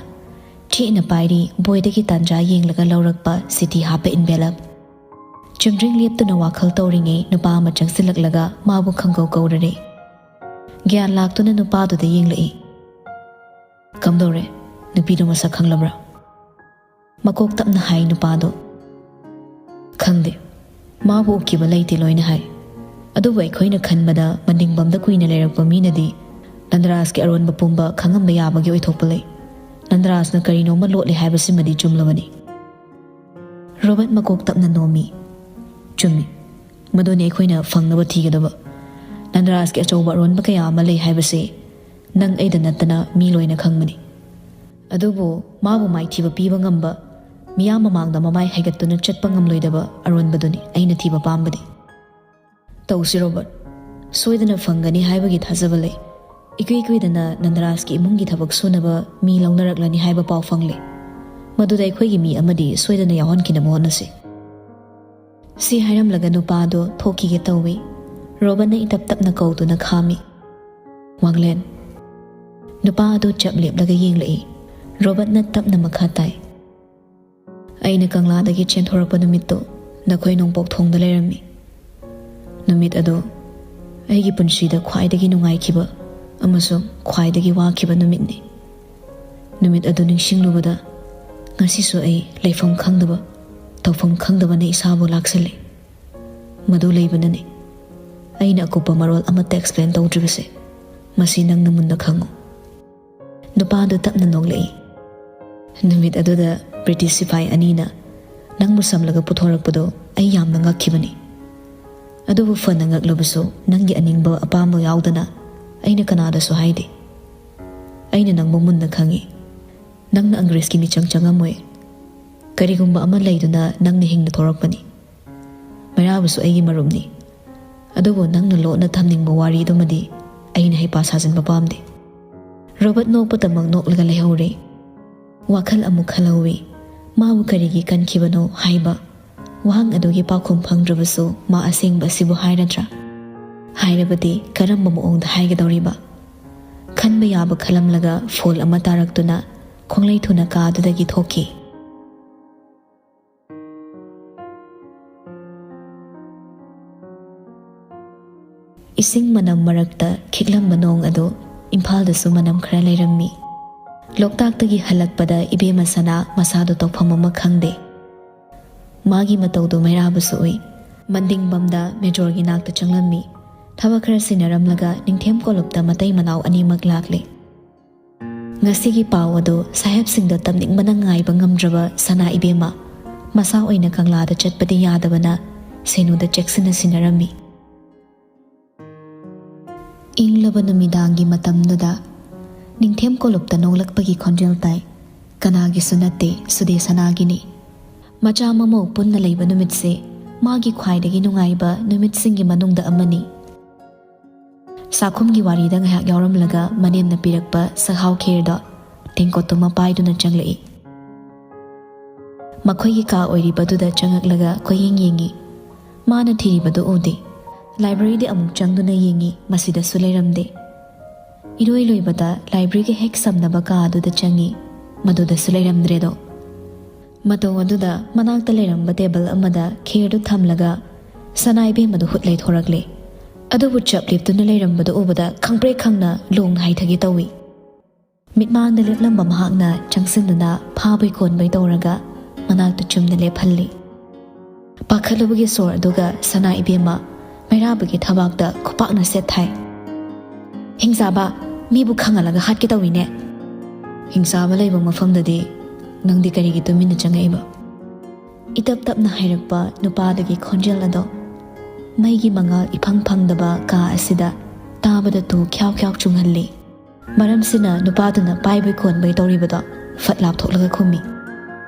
ꯆꯦꯠꯅ ꯄꯥꯏꯔꯤ ꯕꯣꯏꯗꯒꯤ ꯇꯥꯟꯖꯥ ꯌꯦꯡꯂꯒ ꯂꯧꯔꯛꯄ ꯆꯤꯊꯤ ꯍꯥꯞꯄ envelope꯫ ꯆꯨꯝꯗ꯭ꯔꯤꯡ ꯂꯦꯞꯇꯨꯅ ꯋꯥꯈꯜ ꯇꯧꯔꯤꯉꯩ ꯅꯨꯄꯥ ꯑꯃ ꯆꯪꯁꯤꯜꯂꯛꯂꯒ ꯃꯥꯕꯨ ꯈꯪꯒꯧ ꯀꯧꯔꯔꯦ꯫ ꯒ꯭ꯌꯥꯟ ꯂꯥꯛꯇꯨꯅ ꯅꯨꯄꯥꯗꯨꯗ ꯌꯦꯡꯂꯛꯏ꯫ "ꯀꯝꯗꯧꯔꯦ? ꯅꯨꯄꯤꯗꯨ ꯃꯁꯛ ꯈꯪꯂꯕ꯭ꯔꯥ?" ꯃꯀꯣꯛ ꯇꯞꯅ ꯍꯥꯏ ꯅꯨꯄꯥꯗꯨ꯫ "ꯈꯪꯗꯦ꯫ ꯃꯥꯕꯨ ꯎꯈꯤꯕ ꯂꯩꯇꯦ ꯂꯣꯏꯅ ꯍꯥꯏ꯫ ꯑꯗꯨꯕꯨ ꯑꯩꯈꯣꯏꯅ ꯈꯟꯕꯗ ꯃꯅꯤꯡꯕꯝꯗ ꯀꯨꯏꯅ ꯂꯩꯔꯛꯄ ꯃꯤꯅꯗꯤ ꯅꯟꯗꯔꯥꯖꯀꯤ ꯑꯔꯣꯟꯕ ꯄꯨꯝꯕ ꯈꯪꯉꯝꯕ ꯌꯥꯕꯒꯤ ꯑꯣꯏꯊꯣꯛꯄ ꯂꯩ꯫ ꯅꯟꯗꯔꯥꯖꯅ ꯀꯔꯤꯅꯣꯝꯃ ꯂꯣꯠꯂꯤ ꯍꯥꯏꯕꯁꯤꯃꯗꯤ ꯆꯨꯝꯂꯕꯅꯤ꯫" ꯔꯣꯕꯔꯠ ꯃꯀꯣꯛ ꯇꯞꯅ ꯅꯣꯝꯃꯤ꯫ "ꯆꯨꯝꯃꯤ꯫ ꯃꯗꯨꯅꯤ ꯑꯩꯈꯣꯏꯅ ꯐꯪꯅꯕ ꯊꯤꯒꯗꯕ꯫ ꯅꯟꯗꯔꯥꯖꯀꯤ ꯑꯆꯧꯕ ꯑꯔꯣꯟꯕ ꯀꯌꯥ ꯑꯃ ꯂꯩ ꯍꯥꯏꯕꯁꯤ ꯅꯪ ꯑꯩꯗ ꯅꯠꯇꯅ ꯃꯤ ꯂꯣꯏꯅ ꯈꯪꯕꯅꯤ꯫ ꯑꯗꯨꯕꯨ ꯃꯥꯕꯨ ꯃꯥꯏꯊꯤꯕ ꯄꯤꯕ ꯉꯝꯕ, ꯃꯤꯌꯥꯝ ꯃꯃꯥꯡꯗ ꯃꯃꯥꯏ ꯍꯥꯏꯒꯠꯇꯨꯅ ꯆꯠꯄ ꯉꯝꯂꯣꯏꯗꯕ ꯑꯔꯣꯟꯕꯗꯨꯅꯤ ꯑꯩꯅ ꯊꯤꯕ ꯄꯥꯝꯕꯗꯤ꯫ ꯇꯧꯁꯤ ꯔꯣꯕꯔꯠ, ꯁꯣꯏꯗꯅ ꯐꯪꯒꯅꯤ ꯍꯥꯏꯕꯒꯤ ꯊꯥꯖꯕ ꯂꯩ꯫ ꯏꯀꯨꯏ ꯀꯨꯏꯗꯅ ꯅꯟꯗꯔꯥꯖꯀꯤ ꯏꯃꯨꯡꯒꯤ ꯊꯕꯛ ꯁꯨꯅꯕ ꯃꯤ ꯂꯧꯅꯔꯛꯂꯅꯤ ꯍꯥꯏꯕ ꯄꯥꯎ ꯐꯪꯂꯦ꯫ ꯃꯗꯨꯗ ꯑꯩꯈꯣꯏꯒꯤ ꯃꯤ ꯑꯃꯗꯤ ꯁꯣꯏꯗꯅ ꯌꯥꯎꯍꯟꯈꯤꯅꯕ ꯍꯣꯠꯅꯁꯤ꯫ ꯁꯤ ꯍꯥꯏꯔꯝꯂꯒ ꯅꯨꯄꯥ ꯑꯗꯨ ꯊꯣꯛꯈꯤꯒꯦ ꯇꯧꯏ꯫ ꯔꯣꯕꯔꯠꯅ ꯏꯇꯞ ꯇꯞꯅ ꯀꯧꯗꯨꯅ ꯈꯥꯝꯃꯤ꯫ "ꯋꯥꯡꯂꯦꯟ!" ꯅꯨꯄꯥ ꯑꯗꯨ ꯆꯞ ꯂꯦꯞꯂꯒ ꯌꯦꯡꯂꯛꯏ꯫ ꯔꯣꯕꯔꯠꯅ ꯇꯞꯅ ꯃꯈꯥ ꯇꯥꯏ꯫ "ꯑꯩꯅ ꯀꯪꯂꯥꯗꯒꯤ ꯆꯦꯟꯊꯣꯔꯛꯄ ꯅꯨꯃꯤꯠꯇꯨ ꯅꯈꯣꯏ ꯅꯣꯡꯄꯣꯛ ꯊꯣꯡꯗ ꯂꯩꯔꯝꯃꯤ꯫ ꯅꯨꯃꯤꯠ ꯑꯗꯨ ꯑꯩꯒꯤ ꯄꯨꯟꯁꯤꯗ ꯈ꯭ꯋꯥꯏꯗꯒꯤ ꯅꯨꯡꯉꯥꯏꯈꯤꯕ ꯑꯃꯁꯨꯡ ꯈ꯭ꯋꯥꯏꯗꯒꯤ ꯋꯥꯈꯤꯕ ꯅꯨꯃꯤꯠꯅꯤ꯫ ꯅꯨꯃꯤꯠ ꯑꯗꯨ ꯅꯤꯡꯁꯤꯡꯂꯨꯕꯗ ꯉꯁꯤꯁꯨ ꯑꯩ ꯂꯩꯐꯝ ꯈꯪꯗꯕ, ꯇꯧꯐꯝ ꯈꯪꯗꯕꯅ ꯏꯁꯥꯕꯨ ꯂꯥꯛꯁꯤꯜꯂꯤ꯫ ꯃꯗꯨ ꯂꯩꯕꯅꯅꯤ꯫ ꯑꯩꯅ ꯑꯀꯨꯞꯄ ꯃꯔꯣꯜ ꯑꯃꯠꯇ ꯑꯦꯛꯁꯄ꯭ꯂꯦꯟ ꯇꯧꯗ꯭ꯔꯤꯕꯁꯦ꯫ ꯃꯁꯤ ꯅꯪꯅ ꯃꯨꯟꯅ ꯈꯪꯉꯨ꯫" ꯅꯨꯄꯥꯗꯨ ꯇꯞꯅ ꯅꯣꯛꯂꯛꯏ꯫ "ꯅꯨꯃꯤꯠ ꯑꯗꯨꯗ ꯕ꯭ꯔꯤꯇꯤꯁ ꯁꯤꯐꯥꯏ ꯑꯅꯤꯅ ꯅꯪꯕꯨ ꯁꯝꯂꯒ ꯄꯨꯊꯣꯔꯛꯄꯗꯨ ꯑꯩ ꯌꯥꯝꯅ ꯉꯛꯈꯤꯕꯅꯤ꯫ ꯑꯗꯨꯕꯨ ꯐꯅ ꯉꯛꯂꯕꯁꯨ ꯅꯪꯒꯤ ꯑꯅꯤꯡꯕ ꯑꯄꯥꯝꯕ ꯌꯥꯎꯗꯅ ꯑꯩꯅ ꯀꯅꯥꯗꯁꯨ ꯍꯥꯏꯗꯦ꯫ ꯑꯩꯅ ꯅꯪꯕꯨ ꯃꯨꯟꯅ ꯈꯪꯏ꯫ ꯅꯪꯅ ꯑꯪꯒ꯭ꯔꯦꯖꯀꯤ ꯃꯤꯆꯪ ꯆꯪꯉꯝꯃꯣꯏ꯫ ꯀꯔꯤꯒꯨꯝꯕ ꯑꯃ ꯂꯩꯗꯨꯅ ꯅꯪꯅ ꯍꯤꯡꯅ ꯊꯣꯔꯛꯄꯅꯤ꯫ ꯃꯩꯔꯥꯕꯁꯨ ꯑꯩꯒꯤ ꯃꯔꯨꯞꯅꯤ꯫ ꯑꯗꯨꯕꯨ ꯅꯪꯅ ꯂꯣꯠꯅ ꯊꯝꯅꯤꯡꯕ ꯋꯥꯔꯤꯗꯨꯃꯗꯤ ꯑꯩꯅ ꯍꯩꯄꯥ ꯁꯥꯖꯤꯟꯕ ꯄꯥꯝꯗꯦ꯫" ꯔꯣꯕꯔꯠ ꯅꯣꯛꯄꯇꯃꯛ ꯅꯣꯛꯂꯒ ꯂꯩꯍꯧꯔꯦ꯫ ꯋꯥꯈꯜ ꯑꯃꯨꯛ ꯈꯜꯍꯧꯋꯤ꯫ ꯃꯥꯕꯨ ꯀꯔꯤꯒꯤ ꯀꯟꯈꯤꯕꯅꯣ ꯍꯥꯏꯕ ꯋꯥꯍꯪ ꯑꯗꯨꯒꯤ ꯄꯥꯎꯈꯨꯝ ꯐꯪꯗ꯭ꯔꯕꯁꯨ ꯃꯥ ꯑꯁꯦꯡꯕ ꯑꯁꯤꯕꯨ ꯍꯥꯏꯔꯗ꯭ꯔꯥ? ꯍꯥꯏꯔꯕꯗꯤ ꯀꯔꯝꯕ ꯃꯑꯣꯡꯗ ꯍꯥꯏꯒꯗꯧꯔꯤꯕ? ꯈꯟꯕ ꯌꯥꯕ ꯈꯜꯂꯝꯂꯒ ꯐꯣꯜ ꯑꯃ ꯇꯥꯔꯛꯇꯨꯅ ꯈꯣꯡꯂꯩ ꯊꯨꯅ ꯀꯥ ꯑꯗꯨꯗꯒꯤ ꯊꯣꯛꯈꯤ꯫ ꯏꯁꯤꯡ ꯃꯅꯝ ꯃꯔꯛꯇ ꯈꯤꯛꯂꯝꯕ ꯅꯣꯡ ꯑꯗꯨ ꯏꯝꯐꯥꯜꯗꯁꯨ ꯃꯅꯝ ꯈꯔ ꯂꯩꯔꯝꯃꯤ꯫ ꯂꯣꯛꯇꯥꯛꯇꯒꯤ ꯍꯜꯂꯛꯄꯗ ꯏꯕꯦꯝꯃ ꯁꯅꯥ ꯃꯁꯥꯗꯨ ꯇꯧꯐꯝ ꯑꯃ ꯈꯪꯗꯦ꯫ ꯃꯥꯒꯤ ꯃꯇꯧꯗꯨ ꯃꯩꯔꯥꯕꯁꯨ ꯎꯏ꯫ ꯃꯟꯗꯤꯡꯕꯝꯗ ꯃꯦꯖꯣꯔꯒꯤ ꯅꯥꯛꯇ ꯆꯪꯂꯝꯃꯤ꯫ ꯊꯕꯛ ꯈꯔ ꯁꯤꯟꯅꯔꯝꯂꯒ ꯅꯤꯡꯊꯦꯝ ꯀꯣꯂꯨꯞꯇ ꯃꯇꯩ ꯃꯅꯥꯎ ꯑꯅꯤꯃꯛ ꯂꯥꯛꯂꯦ꯫ ꯉꯁꯤꯒꯤ ꯄꯥꯎ ꯑꯗꯨ ꯁꯥꯍꯦꯕꯁꯤꯡꯗ ꯇꯝꯅꯤꯡꯕꯅ ꯉꯥꯏꯕ ꯉꯝꯗ꯭ꯔꯕ ꯁꯅꯥ ꯏꯕꯦꯝꯃ ꯃꯁꯥ ꯑꯣꯏꯅ ꯀꯪꯂꯥꯗ ꯆꯠꯄꯗꯤ ꯌꯥꯗꯕꯅ ꯁꯦꯅꯨꯗ ꯆꯦꯛꯁꯤꯟꯅ ꯁꯤꯟꯅꯔꯝꯃꯤ꯫ ꯅꯨꯃꯤꯗꯥꯡꯒꯤ ꯃꯇꯝꯗꯨꯗ ꯅꯤꯡꯊꯦꯝ ꯀꯣꯂꯨꯞꯇ ꯅꯣꯡꯂꯛꯄꯒꯤ ꯈꯣꯟꯖꯦꯜ ꯇꯥꯏ꯫ ꯀꯅꯥꯒꯤꯁꯨ ꯅꯠꯇꯦ, ꯁꯨꯗꯦꯁꯅꯥꯒꯤꯅꯤ꯫ ꯃꯆꯥ ꯃꯃꯧ ꯄꯨꯟꯅ ꯂꯩꯕ ꯅꯨꯃꯤꯠꯁꯦ ꯃꯥꯒꯤ ꯈ꯭ꯋꯥꯏꯗꯒꯤ ꯅꯨꯡꯉꯥꯏꯕ ꯅꯨꯃꯤꯠꯁꯤꯡꯒꯤ ꯃꯅꯨꯡꯗ ꯑꯃꯅꯤ꯫ ꯆꯥꯛꯈꯨꯝꯒꯤ ꯋꯥꯔꯤꯗ ꯉꯥꯏꯍꯥꯛ ꯌꯥꯎꯔꯝꯂꯒ ꯃꯅꯦꯝꯅ ꯄꯤꯔꯛꯄ ꯆꯥꯛꯍꯥꯎ ꯈꯦꯔꯗꯣ ꯇꯦꯡꯀꯣꯠꯇꯨꯃ ꯄꯥꯏꯗꯨꯅ ꯆꯪꯂꯛꯏ꯫ ꯃꯈꯣꯏꯒꯤ ꯀꯥ ꯑꯣꯏꯔꯤꯕꯗꯨꯗ ꯆꯪꯉꯛꯂꯒ ꯀꯣꯏꯌꯦꯡ ꯌꯦꯡꯉꯤ꯫ ꯃꯥꯅ ꯊꯤꯔꯤꯕꯗꯨ ꯎꯗꯦ꯫ ꯂꯥꯏꯕ꯭ꯔꯦꯔꯤꯗꯤ ꯑꯃꯨꯛ ꯆꯪꯗꯨꯅ ꯌꯦꯡꯉꯤ, ꯃꯁꯤꯗꯁꯨ ꯂꯩꯔꯝꯗꯦ꯫ ꯏꯔꯣꯏ ꯂꯣꯏꯕꯗ ꯂꯥꯏꯕ꯭ꯔꯦꯔꯤꯒ ꯍꯦꯛ ꯁꯝꯅꯕ ꯀꯥ ꯑꯗꯨꯗ ꯆꯪꯉꯤ, ꯃꯗꯨꯗꯁꯨ ꯂꯩꯔꯝꯗ꯭ꯔꯦꯗꯣ꯫ ꯃꯇꯧ ꯑꯗꯨꯗ ꯃꯅꯥꯛꯇ ꯂꯩꯔꯝꯕ ꯇꯦꯕꯜ ꯑꯃꯗ ꯈꯦꯔꯗꯨ ꯊꯝꯂꯒ ꯁꯅꯥ ꯏꯕꯦꯝꯃꯗꯨ ꯍꯨꯠ ꯂꯩꯊꯣꯔꯛꯂꯦ꯫ ꯑꯗꯨꯕꯨ ꯆꯞ ꯂꯦꯞꯇꯨꯅ ꯂꯩꯔꯝꯕꯗꯨ ꯎꯕꯗ ꯈꯪꯄ꯭ꯔꯦꯛ ꯈꯪꯅ ꯂꯣꯡꯅ ꯍꯥꯏꯊꯒꯦ ꯇꯧꯏ꯫ ꯃꯤꯠꯃꯥꯡꯗ ꯂꯦꯞꯂꯝꯕ ꯃꯍꯥꯛꯅ ꯆꯪꯁꯤꯟꯗꯨꯅ ꯐꯥꯕꯩ ꯀꯣꯟꯕꯩ ꯇꯧꯔꯒ ꯃꯅꯥꯛꯇ ꯆꯨꯝꯅ ꯂꯦꯞꯍꯜꯂꯤ꯫ ꯄꯥꯈꯠꯂꯨꯕꯒꯤ ꯁꯣꯔ ꯑꯗꯨꯒ ꯁꯅꯥ ꯏꯕꯦꯝꯃ ꯃꯩꯔꯥꯕꯒꯤ ꯊꯕꯥꯛꯇ ꯈꯨꯄꯥꯛꯅ ꯁꯦꯠ ꯊꯥꯏ꯫ "ꯍꯤꯡꯆꯥꯕ, ꯃꯤꯕꯨ ꯈꯪꯍꯜꯂꯒ ꯍꯥꯠꯀꯦ ꯇꯧꯏꯅꯦ꯫ ꯍꯤꯡꯆꯥꯕ ꯂꯩꯕ ꯃꯐꯝꯗꯗꯤ ꯅꯪꯗꯤ ꯀꯔꯤꯒꯤ ꯇꯨꯃꯤꯟꯅ ꯆꯪꯉꯛꯏꯕ?" ꯏꯇꯞ ꯇꯞꯅ ꯍꯥꯏꯔꯛꯄ ꯅꯨꯄꯥꯗꯨꯒꯤ ꯈꯣꯟꯖꯦꯜ ꯑꯗꯣ ꯃꯩꯒꯤ ꯃꯉꯥꯜ ꯏꯐꯪ ꯐꯪꯗꯕ ꯀꯥ ꯑꯁꯤꯗ ꯇꯥꯕꯗ ꯇꯨ ꯈ꯭ꯌꯥꯎ ꯈ꯭ꯌꯥꯎ ꯆꯨꯡꯍꯜꯂꯤ꯫ ꯃꯔꯝꯁꯤꯅ ꯅꯨꯄꯥꯗꯨꯅ ꯄꯥꯏꯕꯩ ꯀꯣꯟꯕꯩ ꯇꯧꯔꯤꯕꯗꯣ ꯐꯠ ꯂꯥꯞꯊꯣꯛꯂꯒ ꯈꯨꯝꯃꯤ,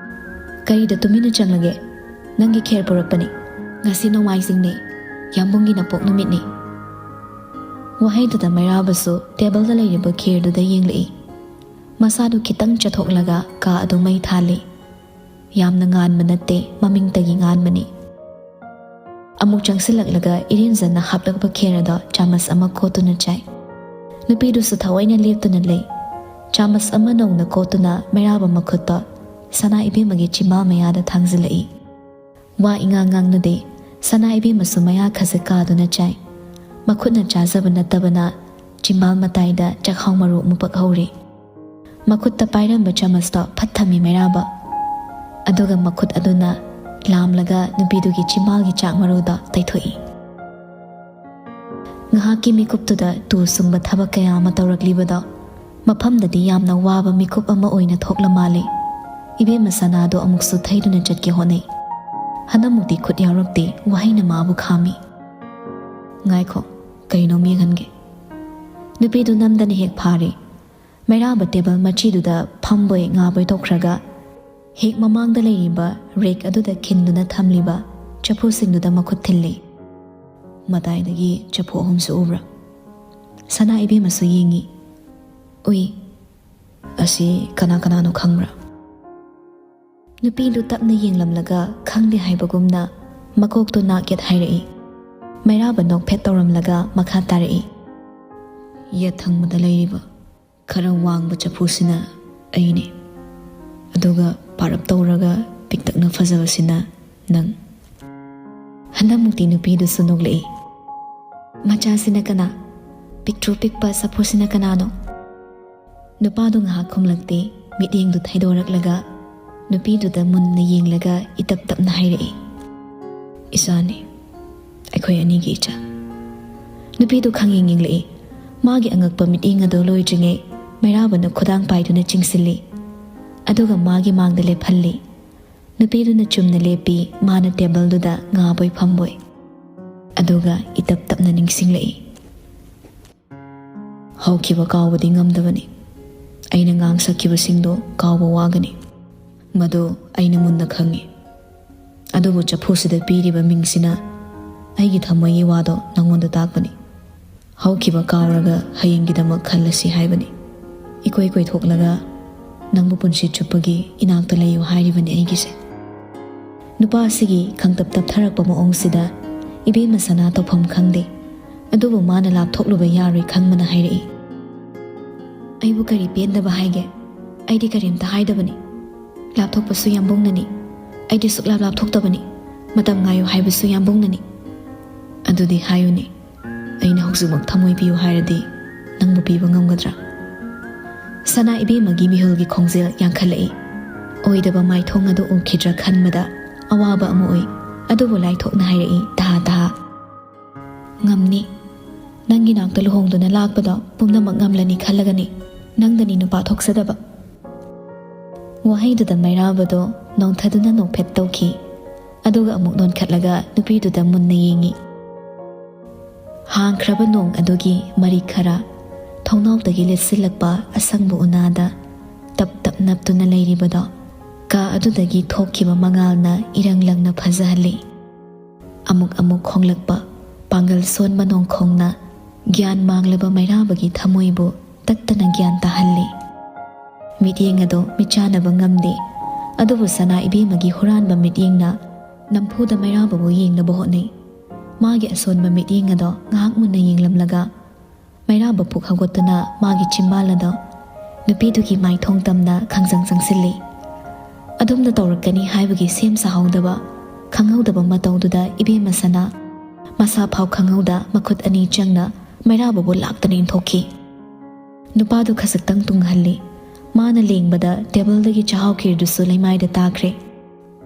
"ꯀꯔꯤꯗ ꯇꯨꯃꯤꯟꯅ ꯆꯪꯂꯒꯦ? ꯅꯪꯒꯤ ꯈꯦꯔ ꯄꯨꯔꯛꯄꯅꯤ꯫ ꯉꯁꯤ ꯅꯣꯡꯃꯥꯏꯖꯤꯡꯅꯤ, ꯌꯥꯝꯕꯨꯡꯒꯤ ꯅꯄꯣꯛ ꯅꯨꯃꯤꯠꯅꯤ꯫" ꯋꯥꯍꯩꯗꯨꯗ ꯃꯩꯔꯥꯕꯁꯨ ꯇꯦꯕꯜꯗ ꯂꯩꯔꯤꯕ ꯈꯦꯔꯗꯨꯗ ꯌꯦꯡꯂꯛꯏ꯫ ꯃꯁꯥꯗꯨ ꯈꯤꯇꯪ ꯆꯠꯊꯣꯛꯂꯒ ꯀꯥ ꯑꯗꯨ ꯃꯩ ꯊꯥꯜꯂꯤ꯫ ꯌꯥꯝꯅ ꯉꯥꯟꯕ ꯅꯠꯇꯦ, ꯃꯃꯤꯡꯇꯒꯤ ꯉꯥꯟꯕꯅꯤ꯫ ꯑꯃꯨꯛ ꯆꯪꯁꯤꯜꯂꯛꯂꯒ ꯏꯔꯦꯟꯖꯟꯅ ꯍꯥꯞꯂꯛꯄ ꯈꯦꯔ ꯑꯗꯣ ꯆꯥꯃꯁ ꯑꯃ ꯀꯣꯠꯇꯨꯅ ꯆꯥꯏ꯫ ꯅꯨꯄꯤꯗꯨꯁꯨ ꯊꯑꯣꯏꯅ ꯂꯦꯞꯇꯨꯅ ꯂꯩ꯫ ꯆꯥꯃꯁ ꯑꯃ ꯅꯧꯅ ꯀꯣꯠꯇꯨꯅ ꯃꯩꯔꯥꯕ ꯃꯈꯨꯠꯇꯣ ꯁꯅꯥ ꯏꯕꯦꯝꯃꯒꯤ ꯆꯤꯝꯕꯥꯜ ꯃꯌꯥꯗ ꯊꯥꯡꯖꯤꯜꯂꯛꯏ꯫ ꯋꯥ ꯏꯉꯥꯡ ꯉꯥꯡꯅꯗꯦ꯫ ꯁꯅꯥ ꯏꯕꯦꯝꯃꯁꯨ ꯃꯌꯥ ꯈꯖꯤꯛ ꯀꯥꯗꯨꯅ ꯆꯥꯏ꯫ ꯃꯈꯨꯠꯅ ꯆꯥꯖꯕ ꯅꯠꯇꯕꯅ ꯆꯤꯝꯕꯥꯜ ꯃꯇꯥꯏꯗ ꯆꯥꯛꯍꯥꯎ ꯃꯔꯨ ꯃꯨꯄꯛ ꯍꯧꯔꯤ꯫ ꯃꯈꯨꯠꯇ ꯄꯥꯏꯔꯝꯕ ꯆꯥꯃꯁꯇꯣ ꯐꯠ ꯊꯝꯃꯤ ꯃꯩꯔꯥꯕ꯫ ꯑꯗꯨꯒ ꯃꯈꯨꯠ ꯑꯗꯨꯅ ꯂꯥꯝꯂꯒ ꯅꯨꯄꯤꯗꯨꯒꯤ ꯆꯤꯝꯕꯥꯜꯒꯤ ꯆꯥꯛ ꯃꯔꯨꯗꯣ ꯇꯩꯊꯣꯛꯏ꯫ ꯉꯥꯏꯍꯥꯛꯀꯤ ꯃꯤꯀꯨꯞꯇꯨꯗ ꯇꯨ ꯁꯨꯡꯕ ꯊꯕꯛ ꯀꯌꯥ ꯑꯃ ꯇꯧꯔꯛꯂꯤꯕꯗꯣ ꯃꯐꯝꯗꯗꯤ ꯌꯥꯝꯅ ꯋꯥꯕ ꯃꯤꯀꯨꯞ ꯑꯃ ꯑꯣꯏꯅ ꯊꯣꯛꯂ ꯃꯥꯜꯂꯤ꯫ ꯏꯕꯦꯝꯃ ꯁꯅꯥꯗꯣ ꯑꯃꯨꯛꯁꯨ ꯊꯩꯗꯨꯅ ꯆꯠꯀꯦ ꯍꯣꯠꯅꯩ꯫ ꯍꯟꯗꯛꯃꯨꯛꯇꯤ ꯈꯨꯠ ꯌꯥꯎꯔꯛꯇꯦ, ꯋꯥꯍꯩꯅ ꯃꯥꯕꯨ ꯈꯥꯝꯃꯤ꯫ "ꯉꯥꯏꯈꯣ, ꯀꯔꯤꯅꯣꯝ ꯌꯦꯡꯍꯟꯒꯦ꯫" ꯅꯨꯄꯤꯗꯨ ꯅꯝꯗꯅ ꯍꯦꯛ ꯐꯥꯔꯦ꯫ ꯃꯩꯔꯥꯕ ꯇꯦꯕꯜ ꯃꯆꯤꯗꯨꯗ ꯐꯝꯕꯣꯏ ꯉꯥꯕꯣꯏ ꯇꯧꯈ꯭ꯔꯒ ꯍꯦꯛ ꯃꯃꯥꯡꯗ ꯂꯩꯔꯤꯕ ꯔꯦꯛ ꯑꯗꯨꯗ ꯈꯤꯟꯗꯨꯅ ꯊꯝꯂꯤꯕ ꯆꯐꯨꯁꯤꯡꯗꯨꯗ ꯃꯈꯨꯠ ꯊꯤꯜꯂꯤ꯫ "ꯃꯇꯥꯏꯗꯒꯤ ꯆꯐꯨ ꯑꯍꯨꯝꯁꯨ ꯎꯕ꯭ꯔꯥ?" ꯁꯅꯥ ꯏꯕꯦꯝꯃꯁꯨ ꯌꯦꯡꯉꯤ꯫ "ꯎꯏ꯫ ꯑꯁꯤ ꯀꯅꯥ ꯀꯅꯥꯅꯣ ꯈꯪꯕ꯭ꯔꯥ?" ꯅꯨꯄꯤꯗꯨ ꯇꯞꯅ ꯌꯦꯡꯂꯝꯂꯒ ꯈꯪꯗꯦ ꯍꯥꯏꯕꯒꯨꯝꯅ ꯃꯀꯣꯛꯇꯨ ꯅꯥꯛ ꯌꯦꯠ ꯍꯥꯏꯔꯛꯏ꯫ ꯃꯩꯔꯥꯕ ꯅꯣꯛꯐꯦꯠ ꯇꯧꯔꯝꯂꯒ ꯃꯈꯥ ꯇꯥꯔꯛꯏ꯫ "ꯌꯦꯠ ꯊꯪꯕꯗ ꯂꯩꯔꯤꯕ ꯈꯔ ꯋꯥꯡꯕ ꯆꯐꯨꯁꯤꯅ ꯑꯩꯅꯤ꯫ ꯑꯗꯨꯒ ꯄꯥꯔꯞ ꯇꯧꯔꯒ ꯄꯤꯛꯇꯛꯅ ꯐꯖꯕꯁꯤꯅ ꯅꯪ꯫" ꯍꯟꯗꯛꯃꯨꯛꯇꯤ ꯅꯨꯄꯤꯗꯨꯁꯨ ꯅꯣꯛꯂꯛꯏ꯫ "ꯃꯆꯥꯁꯤꯅ ꯀꯅꯥ? ꯄꯤꯛꯇ꯭ꯔꯨ ꯄꯤꯛꯄ ꯆꯐꯨꯁꯤꯅ ꯀꯅꯥꯅꯣ?" ꯅꯨꯄꯥꯗꯨ ꯉꯥꯏꯍꯥꯛ ꯈꯨꯝꯂꯛꯇꯦ꯫ ꯃꯤꯠꯌꯦꯡꯗꯨ ꯊꯩꯗꯣꯔꯛꯂꯒ ꯅꯨꯄꯤꯗꯨꯗ ꯃꯨꯟꯅ ꯌꯦꯡꯂꯒ ꯏꯇꯞ ꯇꯞꯅ ꯍꯥꯏꯔꯛꯏ, "ꯏꯆꯥꯅꯤ, ꯑꯩꯈꯣꯏ ꯑꯅꯤꯒꯤ ꯏꯆꯥ꯫" ꯅꯨꯄꯤꯗꯨ ꯈꯪꯌꯦꯡ ꯌꯦꯡꯂꯛꯏ꯫ ꯃꯥꯒꯤ ꯑꯉꯛꯄ ꯃꯤꯠꯌꯦꯡ ꯑꯗꯨ ꯂꯣꯏꯗ꯭ꯔꯤꯉꯩ ꯃꯩꯔꯥꯕꯅ ꯈꯨꯗꯥꯡ ꯄꯥꯏꯗꯨꯅ ꯆꯤꯡꯁꯤꯜꯂꯤ꯫ ꯑꯗꯨꯒ ꯃꯥꯒꯤ ꯃꯥꯡꯗ ꯂꯦꯞꯍꯜꯂꯤ꯫ ꯅꯨꯄꯤꯗꯨꯅ ꯆꯨꯝꯅ ꯂꯦꯞꯄꯤ, ꯃꯥꯅ ꯇꯦꯕꯜꯗꯨꯗ ꯉꯥꯕꯣꯏ ꯐꯝꯕꯣꯏ꯫ ꯑꯗꯨꯒ ꯏꯇꯞ ꯇꯞꯅ ꯅꯤꯡꯁꯤꯡꯂꯛꯏ꯫ "ꯍꯧꯈꯤꯕ ꯀꯥꯎꯕꯗꯤ ꯉꯝꯗꯕꯅꯤ꯫ ꯑꯩꯅ ꯉꯥꯡ ꯁꯛꯈꯤꯕꯁꯤꯡꯗꯣ ꯀꯥꯎꯕ ꯋꯥꯒꯅꯤ꯫ ꯃꯗꯨ ꯑꯩꯅ ꯃꯨꯟꯅ ꯈꯪꯏ꯫ ꯑꯗꯨꯕꯨ ꯆꯐꯨꯁꯤꯗ ꯄꯤꯔꯤꯕ ꯃꯤꯡꯁꯤꯅ ꯑꯩꯒꯤ ꯊꯃꯣꯏꯒꯤ ꯋꯥꯗꯣ ꯅꯉꯣꯟꯗ ꯇꯥꯛꯄꯅꯤ꯫ ꯍꯧꯈꯤꯕ ꯀꯥꯎꯔꯒ ꯍꯌꯦꯡꯒꯤꯗꯃꯛ ꯈꯜꯂꯁꯤ ꯍꯥꯏꯕꯅꯤ꯫ ꯏꯀꯣꯏ ꯀꯣꯏꯊꯣꯛꯂꯒ ꯅꯪꯕꯨ ꯄꯨꯟꯁꯤ ꯆꯨꯞꯄꯒꯤ ꯏꯅꯥꯛꯇ ꯂꯩꯌꯨ ꯍꯥꯏꯔꯤꯕꯅꯤ ꯑꯩꯒꯤꯁꯦ꯫" ꯅꯨꯄꯥ ꯑꯁꯤꯒꯤ ꯈꯪꯇꯞ ꯇꯞꯊꯔꯛꯄ ꯃꯑꯣꯡꯁꯤꯗ ꯏꯕꯦꯝꯃ ꯁꯅꯥ ꯇꯧꯐꯝ ꯈꯪꯗꯦ꯫ ꯑꯗꯨꯕꯨ ꯃꯥꯅ ꯂꯥꯞꯊꯣꯛꯂꯨꯕ ꯌꯥꯔꯣꯏ ꯈꯪꯕꯅ ꯍꯥꯏꯔꯛꯏ, "ꯑꯩꯕꯨ ꯀꯔꯤ ꯄꯦꯟꯗꯕ ꯍꯥꯏꯒꯦ? ꯑꯩꯗꯤ ꯀꯔꯤꯝꯇ ꯍꯥꯏꯗꯕꯅꯤ꯫ ꯂꯥꯞꯊꯣꯛꯄꯁꯨ ꯌꯥꯝꯕꯨꯡꯅꯅꯤ꯫ ꯑꯩꯗꯤ ꯁꯨꯛꯂꯥꯞ ꯂꯥꯞꯊꯣꯛꯇꯕꯅꯤ꯫ ꯃꯇꯝ ꯉꯥꯏꯌꯨ ꯍꯥꯏꯕꯁꯨ ꯌꯥꯝꯕꯨꯡꯅꯅꯤ꯫" "ꯑꯗꯨꯗꯤ ꯍꯥꯏꯌꯨꯅꯦ꯫ ꯑꯩꯅ ꯍꯧꯖꯤꯛꯃꯛ ꯊꯃꯣꯏ ꯄꯤꯌꯨ ꯍꯥꯏꯔꯗꯤ ꯅꯪꯕꯨ ꯄꯤꯕ ꯉꯝꯒꯗ꯭ꯔꯥ?" ꯁꯅꯥ ꯏꯕꯦꯝꯃꯒꯤ ꯃꯤꯍꯨꯜꯒꯤ ꯈꯣꯡꯖꯦꯜ ꯌꯥꯡꯈꯠꯂꯛꯏ꯫ ꯑꯣꯏꯗꯕ ꯃꯥꯏꯊꯣꯡ ꯑꯗꯨ ꯎꯈꯤꯗ꯭ꯔꯥ ꯈꯟꯕꯗ ꯑꯋꯥꯕ ꯑꯃ ꯎꯏ꯫ ꯑꯗꯨꯕꯨ ꯂꯥꯏꯊꯣꯛꯅ ꯍꯥꯏꯔꯛꯏ ꯇꯍꯥ ꯇꯍꯥ, "ꯉꯝꯅꯤ꯫ ꯅꯪꯒꯤ ꯅꯥꯛꯇ ꯂꯨꯍꯣꯡꯗꯨꯅ ꯂꯥꯛꯄꯗꯣ ꯄꯨꯝꯅꯃꯛ ꯉꯝꯂꯅꯤ ꯈꯜꯂꯒꯅꯤ꯫ ꯅꯪꯗꯅꯤ ꯅꯨꯄꯥ ꯊꯣꯛꯆꯗꯕ꯫" ꯋꯥꯍꯩꯗꯨꯗ ꯃꯩꯔꯥꯕꯗꯣ ꯅꯣꯡꯊꯗꯨꯅ ꯅꯣꯛꯐꯦꯠ ꯇꯧꯈꯤ꯫ ꯑꯗꯨꯒ ꯑꯃꯨꯛ ꯅꯣꯟꯈꯠꯂꯒ ꯅꯨꯄꯤꯗꯨꯗ ꯃꯨꯟꯅ ꯌꯦꯡꯉꯤ꯫ ꯍꯥꯡꯈ꯭ꯔꯕ ꯅꯣꯡ ꯑꯗꯨꯒꯤ ꯃꯔꯤꯛ ꯈꯔ ꯊꯣꯡꯅꯥꯎꯗꯒꯤ ꯂꯤꯠꯁꯤꯜꯂꯛꯄ ꯑꯁꯪꯕ ꯎꯅꯥꯗ ꯇꯞ ꯇꯞ ꯅꯞꯇꯨꯅ ꯂꯩꯔꯤꯕꯗꯣ ꯀꯥ ꯑꯗꯨꯗꯒꯤ ꯊꯣꯛꯈꯤꯕ ꯃꯉꯥꯜꯅ ꯏꯔꯪ ꯂꯪꯅ ꯐꯖꯍꯜꯂꯤ꯫ ꯑꯃꯨꯛ ꯑꯃꯨꯛ ꯈꯣꯡꯂꯛꯄ ꯄꯥꯡꯒꯜ ꯁꯣꯟꯕ ꯅꯣꯡꯈꯣꯡꯅ ꯒ꯭ꯌꯥꯟ ꯃꯥꯡꯂꯕ ꯃꯩꯔꯥꯕꯒꯤ ꯊꯃꯣꯏꯕꯨ ꯇꯠꯇꯅ ꯒ꯭ꯌꯥꯟ ꯇꯥꯍꯜꯂꯤ꯫ ꯃꯤꯠꯌꯦꯡ ꯑꯗꯣ ꯃꯤꯠꯆꯥꯟꯅꯕ ꯉꯝꯗꯦ꯫ ꯑꯗꯨꯕꯨ ꯁꯅꯥ ꯏꯕꯦꯝꯃꯒꯤ ꯍꯨꯔꯥꯟꯕ ꯃꯤꯠꯌꯦꯡꯅ ꯅꯝꯐꯨꯗ ꯃꯩꯔꯥꯕꯕꯨ ꯌꯦꯡꯅꯕ ꯍꯣꯠꯅꯩ꯫ ꯃꯥꯒꯤ ꯑꯁꯣꯟꯕ ꯃꯤꯠꯌꯦꯡ ꯑꯗꯣ ꯉꯥꯏꯍꯥꯛ ꯃꯨꯟꯅ ꯌꯦꯡꯂꯝꯂꯒ ꯃꯩꯔꯥꯕ ꯄꯨꯛ ꯍꯧꯒꯠꯇꯨꯅ ꯃꯥꯒꯤ ꯆꯤꯝꯕꯥꯜ ꯑꯗꯣ ꯅꯨꯄꯤꯗꯨꯒꯤ ꯃꯥꯏꯊꯣꯡ ꯇꯝꯅ ꯈꯪꯖꯪ ꯆꯪꯁꯤꯜꯂꯤ꯫ ꯑꯗꯨꯝꯅ ꯇꯧꯔꯛꯀꯅꯤ ꯍꯥꯏꯕꯒꯤ ꯁꯦꯝ ꯁꯥꯍꯧꯗꯕ, ꯈꯪꯍꯧꯗꯕ ꯃꯇꯧꯗꯨꯗ ꯏꯕꯦꯝꯃ ꯁꯅꯥ ꯃꯁꯥ ꯐꯥꯎ ꯈꯪꯍꯧꯗ ꯃꯈꯨꯠ ꯑꯅꯤ ꯆꯪꯅ ꯃꯩꯔꯥꯕꯕꯨ ꯂꯥꯛꯇꯅ ꯏꯟꯊꯣꯛꯈꯤ꯫ ꯅꯨꯄꯥꯗꯨ ꯈꯖꯤꯛꯇꯪ ꯇꯨꯡꯍꯜꯂꯤ꯫ ꯃꯥꯅ ꯂꯦꯡꯕꯗ ꯇꯦꯕꯜꯗꯒꯤ ꯆꯥꯛꯍꯥꯎ ꯈꯤꯔꯗꯨꯁꯨ ꯂꯩꯃꯥꯏꯗ ꯇꯥꯈ꯭ꯔꯦ꯫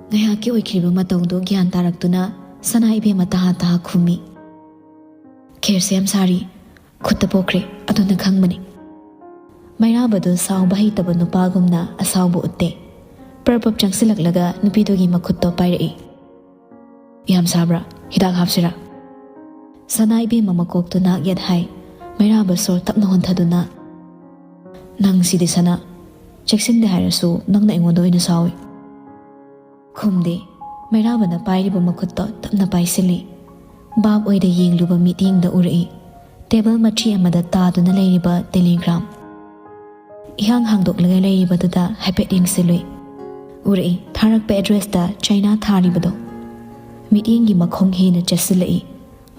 ꯉꯥꯏꯍꯥꯛꯀꯤ ꯑꯣꯏꯈꯤꯕ ꯃꯇꯧꯗꯨ ꯒ꯭ꯌꯥꯟ ꯇꯥꯔꯛꯇꯨꯅ ꯁꯅꯥ ꯏꯕꯦꯝꯃ ꯇꯍꯥ ꯇꯍꯥ ꯈꯨꯝꯃꯤ, "ꯈꯦꯔ ꯁꯦꯝ ꯁꯥꯔꯤ, ꯈꯨꯠꯇ ꯄꯣꯛꯈ꯭ꯔꯦ, ꯑꯗꯨꯅ ꯈꯪꯕꯅꯤ꯫" ꯃꯩꯔꯥꯕꯗꯨ ꯁꯥꯎꯕ ꯍꯩꯇꯕ ꯅꯨꯄꯥꯒꯨꯝꯅ ꯑꯁꯥꯎꯕ ꯎꯠꯇꯦ꯫ ꯄ꯭ꯔꯞ ꯄ꯭ꯔꯞ ꯆꯪꯁꯤꯜꯂꯛꯂꯒ ꯅꯨꯄꯤꯗꯨꯒꯤ ꯃꯈꯨꯠꯇꯣ ꯄꯥꯏꯔꯛꯏ꯫ "ꯌꯥꯝ ꯁꯥꯕ꯭ꯔꯥ? ꯍꯤꯗꯥꯛ ꯍꯥꯞꯁꯤꯔꯥ?" ꯁꯅꯥ ꯏꯕꯦꯝꯃ ꯃꯀꯣꯛꯇꯨ ꯅꯥꯛ ꯌꯦꯠ ꯍꯥꯏ꯫ ꯃꯩꯔꯥꯕ ꯁꯣꯔ ꯇꯞꯅ ꯍꯣꯟꯊꯗꯨꯅ, "ꯅꯪ ꯁꯤꯗꯤ ꯁꯅꯥ, ꯆꯦꯛꯁꯤꯟꯗꯦ ꯍꯥꯏꯔꯁꯨ ꯅꯪꯅ ꯑꯩꯉꯣꯟꯗ ꯑꯣꯏꯅ ꯁꯥꯎꯏ꯫" ꯈꯨꯝꯗꯦ꯫ ꯃꯩꯔꯥꯕꯅ ꯄꯥꯏꯔꯤꯕ ꯃꯈꯨꯠꯇꯣ ꯇꯞꯅ ꯄꯥꯏꯁꯤꯜꯂꯤ꯫ ꯚꯥꯞ ꯑꯣꯏꯗ ꯌꯦꯡꯂꯨꯕ ꯃꯤꯠꯌꯦꯡꯗ ꯎꯔꯛꯏ꯫ ꯇꯦꯕꯜ ꯃꯆꯤ ꯑꯃꯗ ꯇꯥꯗꯨꯅ ꯂꯩꯔꯤꯕ ꯇꯦꯂꯤꯒ꯭ꯔꯥꯝ꯫ ꯏꯍꯥꯡ ꯍꯥꯡꯗꯣꯛꯂꯒ ꯂꯩꯔꯤꯕꯗꯨꯗ ꯍꯥꯏꯐꯦꯠ ꯌꯦꯡꯁꯤꯜꯂꯨꯏ꯫ ꯎꯔꯛꯏ, ꯊꯥꯔꯛꯄ ꯑꯦꯗ꯭ꯔꯦꯁꯇ ꯆꯩꯅꯥ ꯊꯥꯔꯤꯕꯗꯣ꯫ ꯃꯤꯠꯌꯦꯡꯒꯤ ꯃꯈꯣꯡ ꯍꯦꯟꯅ ꯆꯠꯁꯤꯜꯂꯛꯏ꯫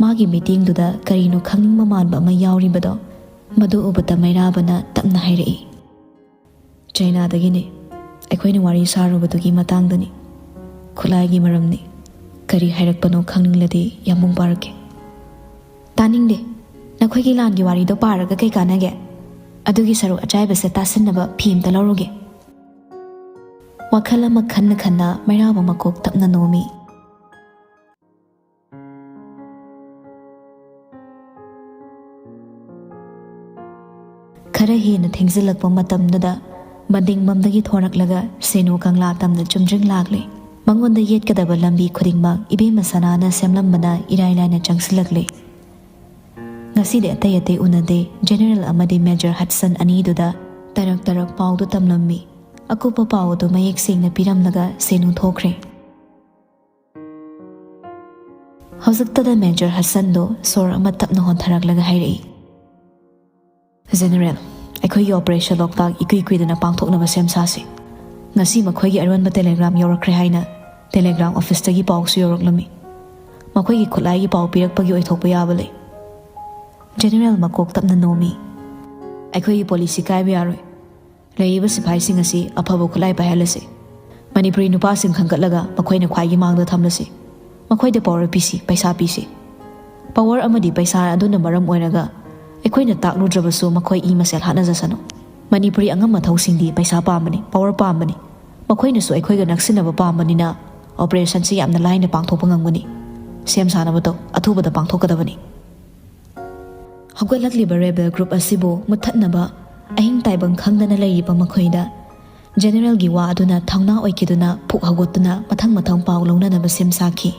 ꯃꯥꯒꯤ ꯃꯤꯠꯌꯦꯡꯗꯨꯗ ꯀꯔꯤꯅꯣ ꯈꯪꯅꯤꯡꯕ ꯃꯥꯟꯕ ꯑꯃ ꯌꯥꯎꯔꯤꯕꯗꯣ꯫ ꯃꯗꯨ ꯎꯕꯗ ꯃꯩꯔꯥꯕꯅ ꯇꯞꯅ ꯍꯥꯏꯔꯛꯏ, "ꯆꯩꯅꯥꯗꯒꯤꯅꯤ꯫ ꯑꯩꯈꯣꯏꯅ ꯋꯥꯔꯤ ꯁꯥꯔꯨꯕꯗꯨꯒꯤ ꯃꯇꯥꯡꯗꯅꯤ꯫ ꯈꯨꯠꯂꯥꯏꯒꯤ ꯃꯔꯝꯅꯤ꯫ ꯀꯔꯤ ꯍꯥꯏꯔꯛꯄꯅꯣ ꯈꯪꯅꯤꯡꯂꯗꯤ ꯌꯥꯝꯕꯨꯡ ꯄꯥꯔꯛꯀꯦ꯫" "ꯇꯥꯅꯤꯡꯗꯦ꯫ ꯅꯈꯣꯏꯒꯤ ꯂꯥꯟꯒꯤ ꯋꯥꯔꯤꯗꯣ ꯄꯥꯔꯒ ꯀꯩ ꯀꯥꯟꯅꯒꯦ? ꯑꯗꯨꯒꯤ ꯁꯔꯨꯛ ꯑꯆꯥꯏꯕꯁꯦ ꯇꯥꯁꯤꯟꯅꯕ ꯐꯤ ꯑꯝꯇ ꯂꯧꯔꯨꯒꯦ꯫" ꯋꯥꯈꯜ ꯑꯃ ꯈꯟꯅ ꯈꯟꯅ ꯃꯩꯔꯥꯕ ꯃꯀꯣꯛ ꯇꯞꯅ ꯅꯣꯝꯃꯤ꯫ ꯈꯔ ꯍꯦꯟꯅ ꯊꯦꯡꯖꯤꯜꯂꯛꯄ ꯃꯇꯝꯗꯨꯗ ꯃꯅꯤꯡꯕꯝꯗꯒꯤ ꯊꯣꯔꯛꯂꯒ ꯁꯦꯅꯨ ꯀꯪꯂꯥ ꯇꯝꯅ ꯆꯨꯝꯗ꯭ꯔꯤꯡ ꯂꯥꯛꯂꯦ꯫ ꯃꯉꯣꯟꯗ ꯌꯦꯠꯀꯗꯕ ꯂꯝꯕꯤ ꯈꯨꯗꯤꯡꯃꯛ ꯏꯕꯦꯝꯃ ꯁꯅꯥꯅ ꯁꯦꯝꯂꯝꯕꯅ ꯏꯔꯥꯏ ꯂꯥꯏꯅ ꯆꯪꯁꯤꯜꯂꯛꯂꯦ꯫ ꯉꯁꯤꯗꯤ ꯑꯇꯩ ꯑꯇꯩ ꯎꯅꯗꯦ꯫ ꯖꯦꯅꯦꯔꯦꯜ ꯑꯃꯗꯤ ꯃꯦꯖꯔ ꯍꯗꯁꯟ ꯑꯅꯤꯗꯨꯗ ꯇꯔꯛ ꯇꯔꯛ ꯄꯥꯎꯗꯨ ꯇꯝꯂꯝꯃꯤ꯫ ꯑꯀꯨꯞꯄ ꯄꯥꯎ ꯑꯗꯨ ꯃꯌꯦꯛ ꯁꯦꯡꯅ ꯄꯤꯔꯝꯂꯒ ꯁꯦꯅꯨ ꯊꯣꯛꯈ꯭ꯔꯦ꯫ ꯍꯧꯖꯤꯛꯇꯗ ꯃꯦꯖꯔ ꯍꯗꯁꯟꯗꯣ ꯁꯣꯔ ꯑꯃ ꯇꯞꯅ ꯍꯣꯟꯊꯔꯛꯂꯒ ꯍꯥꯏꯔꯛꯏ, "ꯖꯦꯅꯦꯔꯦꯜ, ꯑꯩꯈꯣꯏꯒꯤ ꯑꯣꯄꯔꯦꯁꯟ ꯂꯣꯛꯇꯥꯛ ꯏꯀꯨꯏ ꯀꯨꯏꯗꯅ ꯄꯥꯡꯊꯣꯛꯅꯕ ꯁꯦꯝ ꯁꯥꯁꯤ꯫ ꯉꯁꯤ ꯃꯈꯣꯏꯒꯤ ꯑꯔꯣꯟꯕ ꯇꯦꯂꯦꯒ꯭ꯔꯥꯝ ꯌꯧꯔꯛꯈ꯭ꯔꯦ ꯍꯥꯏꯅ ꯇꯦꯂꯦꯒ꯭ꯔꯥꯝ ꯑꯣꯐꯤꯁꯇꯒꯤ ꯄꯥꯎꯁꯨ ꯌꯧꯔꯛꯂꯝꯃꯤ꯫ ꯃꯈꯣꯏꯒꯤ ꯈꯨꯠꯂꯥꯏꯒꯤ ꯄꯥꯎ ꯄꯤꯔꯛꯄꯒꯤ ꯑꯣꯏꯊꯣꯛꯄ ꯌꯥꯕ ꯂꯩ꯫" ꯖꯦꯅꯦꯔꯦꯜ ꯃꯀꯣꯛ ꯇꯞꯅ ꯅꯣꯝꯃꯤ꯫ "ꯑꯩꯈꯣꯏꯒꯤ ꯄꯣꯂꯤꯁꯤ ꯀꯥꯏꯕ ꯌꯥꯔꯣꯏ꯫ ꯂꯩꯔꯤꯕ ꯁꯤꯐꯥꯏꯁꯤꯡ ꯑꯁꯤ ꯑꯐꯕ ꯈꯨꯠꯂꯥꯏ ꯄꯥꯏꯍꯜꯂꯁꯤ꯫ ꯃꯅꯤꯄꯨꯔꯤ ꯅꯨꯄꯥꯁꯤꯡ ꯈꯟꯒꯠꯂꯒ ꯃꯈꯣꯏꯅ ꯈ꯭ꯋꯥꯏꯒꯤ ꯃꯥꯡꯗ ꯊꯝꯂꯁꯤ꯫ ꯃꯈꯣꯏꯗ ꯄꯥꯋꯔ ꯄꯤꯁꯤ, ꯄꯩꯁꯥ ꯄꯤꯁꯤ꯫ ꯄꯥꯋꯔ ꯑꯃꯗꯤ ꯄꯩꯁꯥ ꯑꯗꯨꯅ ꯃꯔꯝ ꯑꯣꯏꯔꯒ ꯑꯩꯈꯣꯏꯅ ꯇꯥꯛꯂꯨꯗ꯭ꯔꯕꯁꯨ ꯃꯈꯣꯏ ꯏ ꯃꯁꯦꯜ ꯍꯥꯠꯅꯖꯁꯅꯨ꯫ ꯃꯅꯤꯄꯨꯔꯤ ꯑꯉꯝ ꯑꯊꯧꯁꯤꯡꯗꯤ ꯄꯩꯁꯥ ꯄꯥꯝꯕꯅꯤ, ꯄꯥꯋꯔ ꯄꯥꯝꯕꯅꯤ꯫ ꯃꯈꯣꯏꯅꯁꯨ ꯑꯩꯈꯣꯏꯒ ꯅꯛꯁꯤꯟꯅꯕ ꯄꯥꯝꯕꯅꯤꯅ ꯑꯣꯄꯔꯦꯁꯟꯁꯤ ꯌꯥꯝꯅ ꯂꯥꯏꯅ ꯄꯥꯡꯊꯣꯛꯄ ꯉꯝꯒꯅꯤ꯫ ꯁꯦꯝ ꯁꯥꯅꯕ ꯇꯧ, ꯑꯊꯨꯕꯗ ꯄꯥꯡꯊꯣꯛꯀꯗꯕꯅꯤ꯫" ꯍꯧꯒꯠꯂꯛꯂꯤꯕ ꯔꯦꯕꯦꯜ ꯒ꯭ꯔꯨꯞ ꯑꯁꯤꯕꯨ ꯃꯨꯠꯊꯠꯅꯕ ꯑꯍꯤꯡ ꯇꯥꯏꯕꯪ ꯈꯪꯗꯅ ꯂꯩꯔꯤꯕ ꯃꯈꯣꯏꯗ ꯖꯦꯅꯦꯔꯦꯜꯒꯤ ꯋꯥ ꯑꯗꯨꯅ ꯊꯧꯅꯥ ꯑꯣꯏꯈꯤꯗꯨꯅ ꯄꯨꯛ ꯍꯧꯒꯠꯇꯨꯅ ꯃꯊꯪ ꯃꯊꯪ ꯄꯥꯎ ꯂꯧꯅꯅꯕ ꯁꯦꯝ ꯁꯥꯈꯤ꯫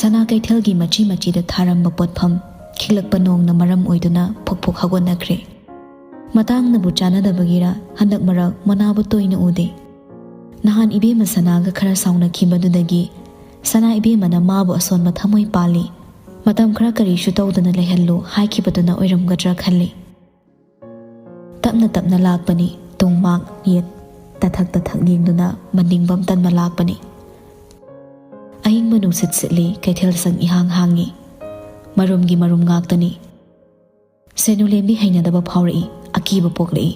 ꯁꯅꯥ ꯀꯩꯊꯦꯜꯒꯤ ꯃꯆꯤ ꯃꯆꯤꯗ ꯊꯥꯔꯝꯕ ꯄꯣꯠꯐꯝ ꯈꯤꯛꯂꯛꯄ ꯅꯣꯡꯅ ꯃꯔꯝ ꯑꯣꯏꯗꯨꯅ ꯐꯨꯛ ꯐꯨꯛ ꯍꯧꯒꯠꯅꯈ꯭ꯔꯦ꯫ ꯃꯇꯥꯡꯅꯕꯨ ꯆꯥꯟꯅꯗꯕꯒꯤꯔ ꯍꯟꯗꯛ ꯃꯔꯛ ꯃꯣꯅꯥꯕꯨ ꯇꯣꯏꯅ ꯎꯗꯦ꯫ ꯅꯍꯥꯟ ꯏꯕꯦꯝꯃ ꯁꯅꯥꯒ ꯈꯔ ꯁꯥꯎꯅꯈꯤꯕꯗꯨꯗꯒꯤ ꯁꯅꯥ ꯏꯕꯦꯝꯃꯅ ꯃꯥꯕꯨ ꯑꯁꯣꯟꯕ ꯊꯃꯣꯏ ꯄꯥꯜꯂꯤ, ꯃꯇꯝ ꯈꯔ ꯀꯔꯤꯁꯨ ꯇꯧꯗꯅ ꯂꯩꯍꯜꯂꯨ ꯍꯥꯏꯈꯤꯕꯗꯨꯅ ꯑꯣꯏꯔꯝꯒꯗ꯭ꯔꯥ ꯈꯜꯂꯤ꯫ ꯇꯞꯅ ꯇꯞꯅ ꯂꯥꯛꯄꯅꯤ, ꯇꯨꯡ ꯃꯥꯡ ꯌꯦꯠ ꯇꯊꯛ ꯇꯊꯛ ꯌꯦꯡꯗꯨꯅ ꯃꯅꯤꯡꯕꯝ ꯇꯟꯕ ꯂꯥꯛꯄꯅꯤ꯫ ꯑꯏꯪꯕ ꯅꯨꯡꯁꯤꯠ ꯁꯤꯠꯂꯤ, ꯀꯩꯊꯦꯜ ꯁꯪ ꯏꯍꯥꯡ ꯍꯥꯡꯉꯤ꯫ ꯃꯔꯨꯝꯒꯤ ꯃꯔꯨꯝ ꯉꯥꯛꯇꯅꯤ꯫ ꯁꯦꯅꯨꯂꯦꯝꯕꯤ ꯍꯩꯅꯗꯕ ꯐꯥꯎꯔꯛꯏ, ꯑꯀꯤꯕ ꯄꯣꯛꯂꯛꯏ꯫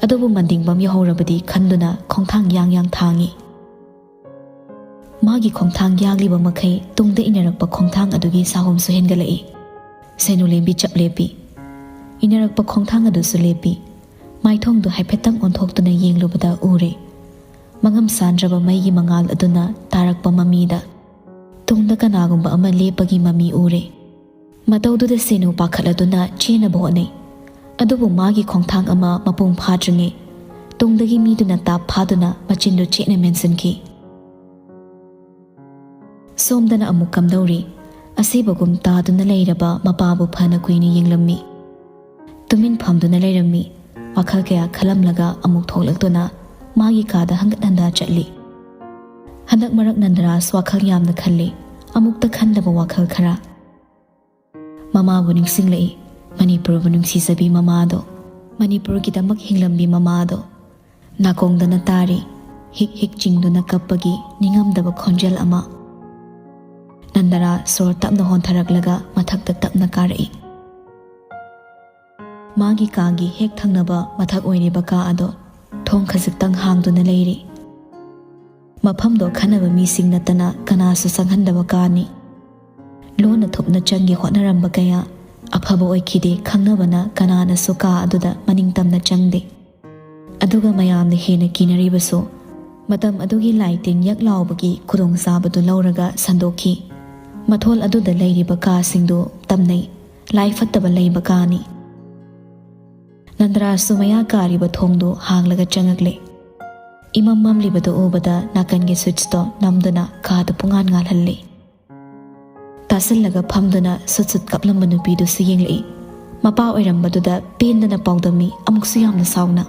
ꯑꯗꯨꯕꯨ ꯃꯟꯗꯤꯡꯕꯝ ꯌꯧꯍꯧꯔꯕꯗꯤ ꯈꯟꯗꯨꯅ ꯈꯣꯡꯊꯥꯡ ꯌꯥꯡ ꯌꯥꯡ ꯊꯥꯡꯉꯤ꯫ ꯃꯥꯒꯤ ꯈꯣꯡꯊꯥꯡ ꯌꯥꯡꯂꯤꯕ ꯃꯈꯩ ꯇꯨꯡꯗ ꯏꯟꯅꯔꯛꯄ ꯈꯣꯡꯊꯥꯡ ꯑꯗꯨꯒꯤ ꯁꯥꯍꯨꯝꯁꯨ ꯍꯦꯟꯒꯠꯂꯛꯏ꯫ ꯁꯦꯅꯨꯂꯦꯝꯕꯤ ꯆꯞ ꯂꯦꯞꯄꯤ꯫ ꯏꯟꯅꯔꯛꯄ ꯈꯣꯡꯊꯥꯡ ꯑꯗꯨꯁꯨ ꯂꯦꯞꯄꯤ꯫ ꯃꯥꯏꯊꯣꯡꯗꯨ ꯍꯥꯏꯐꯦꯠꯇꯪ ꯑꯣꯟꯊꯣꯛꯇꯨꯅ ꯌꯦꯡꯂꯨꯕꯗ ꯎꯔꯦ꯫ ꯃꯉꯝ ꯁꯥꯟꯗ꯭ꯔꯕ ꯃꯩꯒꯤ ꯃꯉꯥꯜ ꯑꯗꯨꯅ ꯇꯥꯔꯛꯄ ꯃꯃꯤꯗ ꯇꯨꯡꯗ ꯀꯅꯥꯒꯨꯝꯕ ꯑꯃ ꯂꯦꯞꯄꯒꯤ ꯃꯃꯤ ꯎꯔꯦ꯫ ꯃꯇꯧꯗꯨꯗ ꯁꯦꯅꯨ ꯄꯥꯈꯠꯂꯗꯨꯅ ꯆꯦꯟꯅꯕ ꯍꯣꯠꯅꯩ꯫ ꯑꯗꯨꯕꯨ ꯃꯥꯒꯤ ꯈꯣꯡꯊꯥꯡ ꯑꯃ ꯃꯄꯨꯡ ꯐꯥꯗ꯭ꯔꯤꯉꯩ ꯇꯨꯡꯗꯒꯤ ꯃꯤꯗꯨꯅ ꯇꯥꯞ ꯐꯥꯗꯨꯅ ꯃꯆꯤꯟꯗꯨ ꯆꯦꯠꯅ ꯃꯦꯟꯁꯤꯟꯈꯤ꯫ ꯁꯣꯝꯗꯅ ꯑꯃꯨꯛ ꯀꯝꯗꯧꯔꯤ? ꯑꯁꯤꯕꯒꯨꯝ ꯇꯥꯗꯨꯅ ꯂꯩꯔꯕ ꯃꯄꯥꯕꯨ ꯐꯅ ꯀꯨꯏꯅ ꯌꯦꯡꯂꯝꯃꯤ꯫ ꯇꯨꯃꯤꯟ ꯐꯝꯗꯨꯅ ꯂꯩꯔꯝꯃꯤ꯫ ꯋꯥꯈꯜ ꯀꯌꯥ ꯈꯜꯂꯝꯂꯒ ꯑꯃꯨꯛ ꯊꯣꯛꯂꯛꯇꯨꯅ ꯃꯥꯒꯤ ꯀꯥꯗ ꯍꯪꯒꯠ ꯍꯟꯗꯥ ꯆꯠꯂꯤ꯫ ꯍꯟꯗꯛ ꯃꯔꯛ ꯅꯟꯗꯔꯥꯖ ꯋꯥꯈꯜ ꯌꯥꯝꯅ ꯈꯜꯂꯤ꯫ ꯑꯃꯨꯛꯇ ꯈꯟꯗꯕ ꯋꯥꯈꯜ ꯈꯔ꯫ ꯃꯃꯥꯕꯨ ꯅꯤꯡꯁꯤꯡꯂꯛꯏ꯫ ꯃꯅꯤꯄꯨꯔꯕꯨ ꯅꯨꯡꯁꯤꯖꯕꯤ ꯃꯃꯥꯗꯣ, ꯃꯅꯤꯄꯨꯔꯒꯤꯗꯃꯛ ꯍꯤꯡꯂꯝꯕꯤ ꯃꯃꯥꯗꯣ꯫ ꯅꯥꯀꯣꯡꯗꯅ ꯇꯥꯔꯤ, ꯍꯤꯛ ꯍꯤꯛ ꯆꯤꯡꯗꯨꯅ ꯀꯞꯄꯒꯤ ꯅꯤꯡꯉꯝꯗꯕ ꯈꯣꯟꯖꯦꯜ ꯑꯃ꯫ ꯅꯟꯗꯔꯥ ꯁꯣꯔ ꯇꯞꯅ ꯍꯣꯟꯊꯔꯛꯂꯒ ꯃꯊꯛꯇ ꯇꯞꯅ ꯀꯥꯔꯛꯏ꯫ ꯃꯥꯒꯤ ꯀꯥꯒꯤ ꯍꯦꯛ ꯊꯪꯅꯕ ꯃꯊꯛ ꯑꯣꯏꯔꯤꯕ ꯀꯥ ꯑꯗꯣ ꯊꯣꯡ ꯈꯖꯤꯛꯇꯪ ꯍꯥꯡꯗꯨꯅ ꯂꯩꯔꯤ꯫ ꯃꯐꯝꯗꯣ ꯈꯟꯅꯕ ꯃꯤꯁꯤꯡ ꯅꯠꯇꯅ ꯀꯅꯥꯁꯨ ꯆꯪꯍꯟꯗꯕ ꯀꯥꯅꯤ꯫ ꯂꯣꯟꯅ ꯊꯨꯞꯅ ꯆꯪꯒꯦ ꯍꯣꯠꯅꯔꯝꯕ ꯀꯌꯥ ꯑꯐꯕ ꯑꯣꯏꯈꯤꯗꯦ꯫ ꯈꯪꯅꯕꯅ ꯀꯅꯥꯅꯁꯨ ꯀꯥ ꯑꯗꯨꯗ ꯃꯅꯤꯡ ꯇꯝꯅ ꯆꯪꯗꯦ꯫ ꯑꯗꯨꯒ ꯃꯌꯥꯝꯅ ꯍꯦꯟꯅ ꯀꯤꯅꯔꯤꯕꯁꯨ ꯃꯇꯝ ꯑꯗꯨꯒꯤ ꯂꯥꯏ ꯇꯤꯟ ꯌꯛ ꯂꯥꯎꯕꯒꯤ ꯈꯨꯗꯣꯡꯆꯥꯕꯗꯨ ꯂꯧꯔꯒ ꯁꯟꯗꯣꯛꯈꯤ꯫ ꯃꯊꯣꯜ ꯑꯗꯨꯗ ꯂꯩꯔꯤꯕ ꯀꯥꯁꯤꯡꯗꯨ ꯇꯝꯅꯩ꯫ ꯂꯥꯏ ꯐꯠꯇꯕ ꯂꯩꯕ ꯀꯥꯅꯤ꯫ ꯅꯟꯗꯔꯥꯖꯁꯨ ꯃꯌꯥ ꯀꯥꯔꯤꯕ ꯊꯣꯡꯗꯨ ꯍꯥꯡꯂꯒ ꯆꯪꯉꯛꯂꯦ꯫ ꯏꯃꯝ ꯃꯝꯂꯤꯕꯗꯨ ꯎꯕꯗ ꯅꯥꯀꯟꯒꯤ ꯁ꯭ꯋꯤꯠꯆꯇꯣ ꯅꯝꯗꯨꯅ ꯀꯥꯗꯨ ꯄꯨꯡꯉꯥꯟ ꯉꯥꯜꯍꯜꯂꯦ꯫ ꯇꯥꯁꯤꯜꯂꯒ ꯐꯝꯗꯨꯅ ꯁꯨꯠ ꯁꯨꯠ ꯀꯞꯂꯝꯕ ꯅꯨꯄꯤꯗꯨꯁꯨ ꯌꯦꯡꯂꯛꯏ꯫ ꯃꯄꯥ ꯑꯣꯏꯔꯝꯕꯗꯨꯗ ꯄꯦꯟꯗꯅ ꯄꯥꯎꯗꯝꯃꯤ, ꯑꯃꯨꯛꯁꯨ ꯌꯥꯝꯅ ꯁꯥꯎꯅ꯫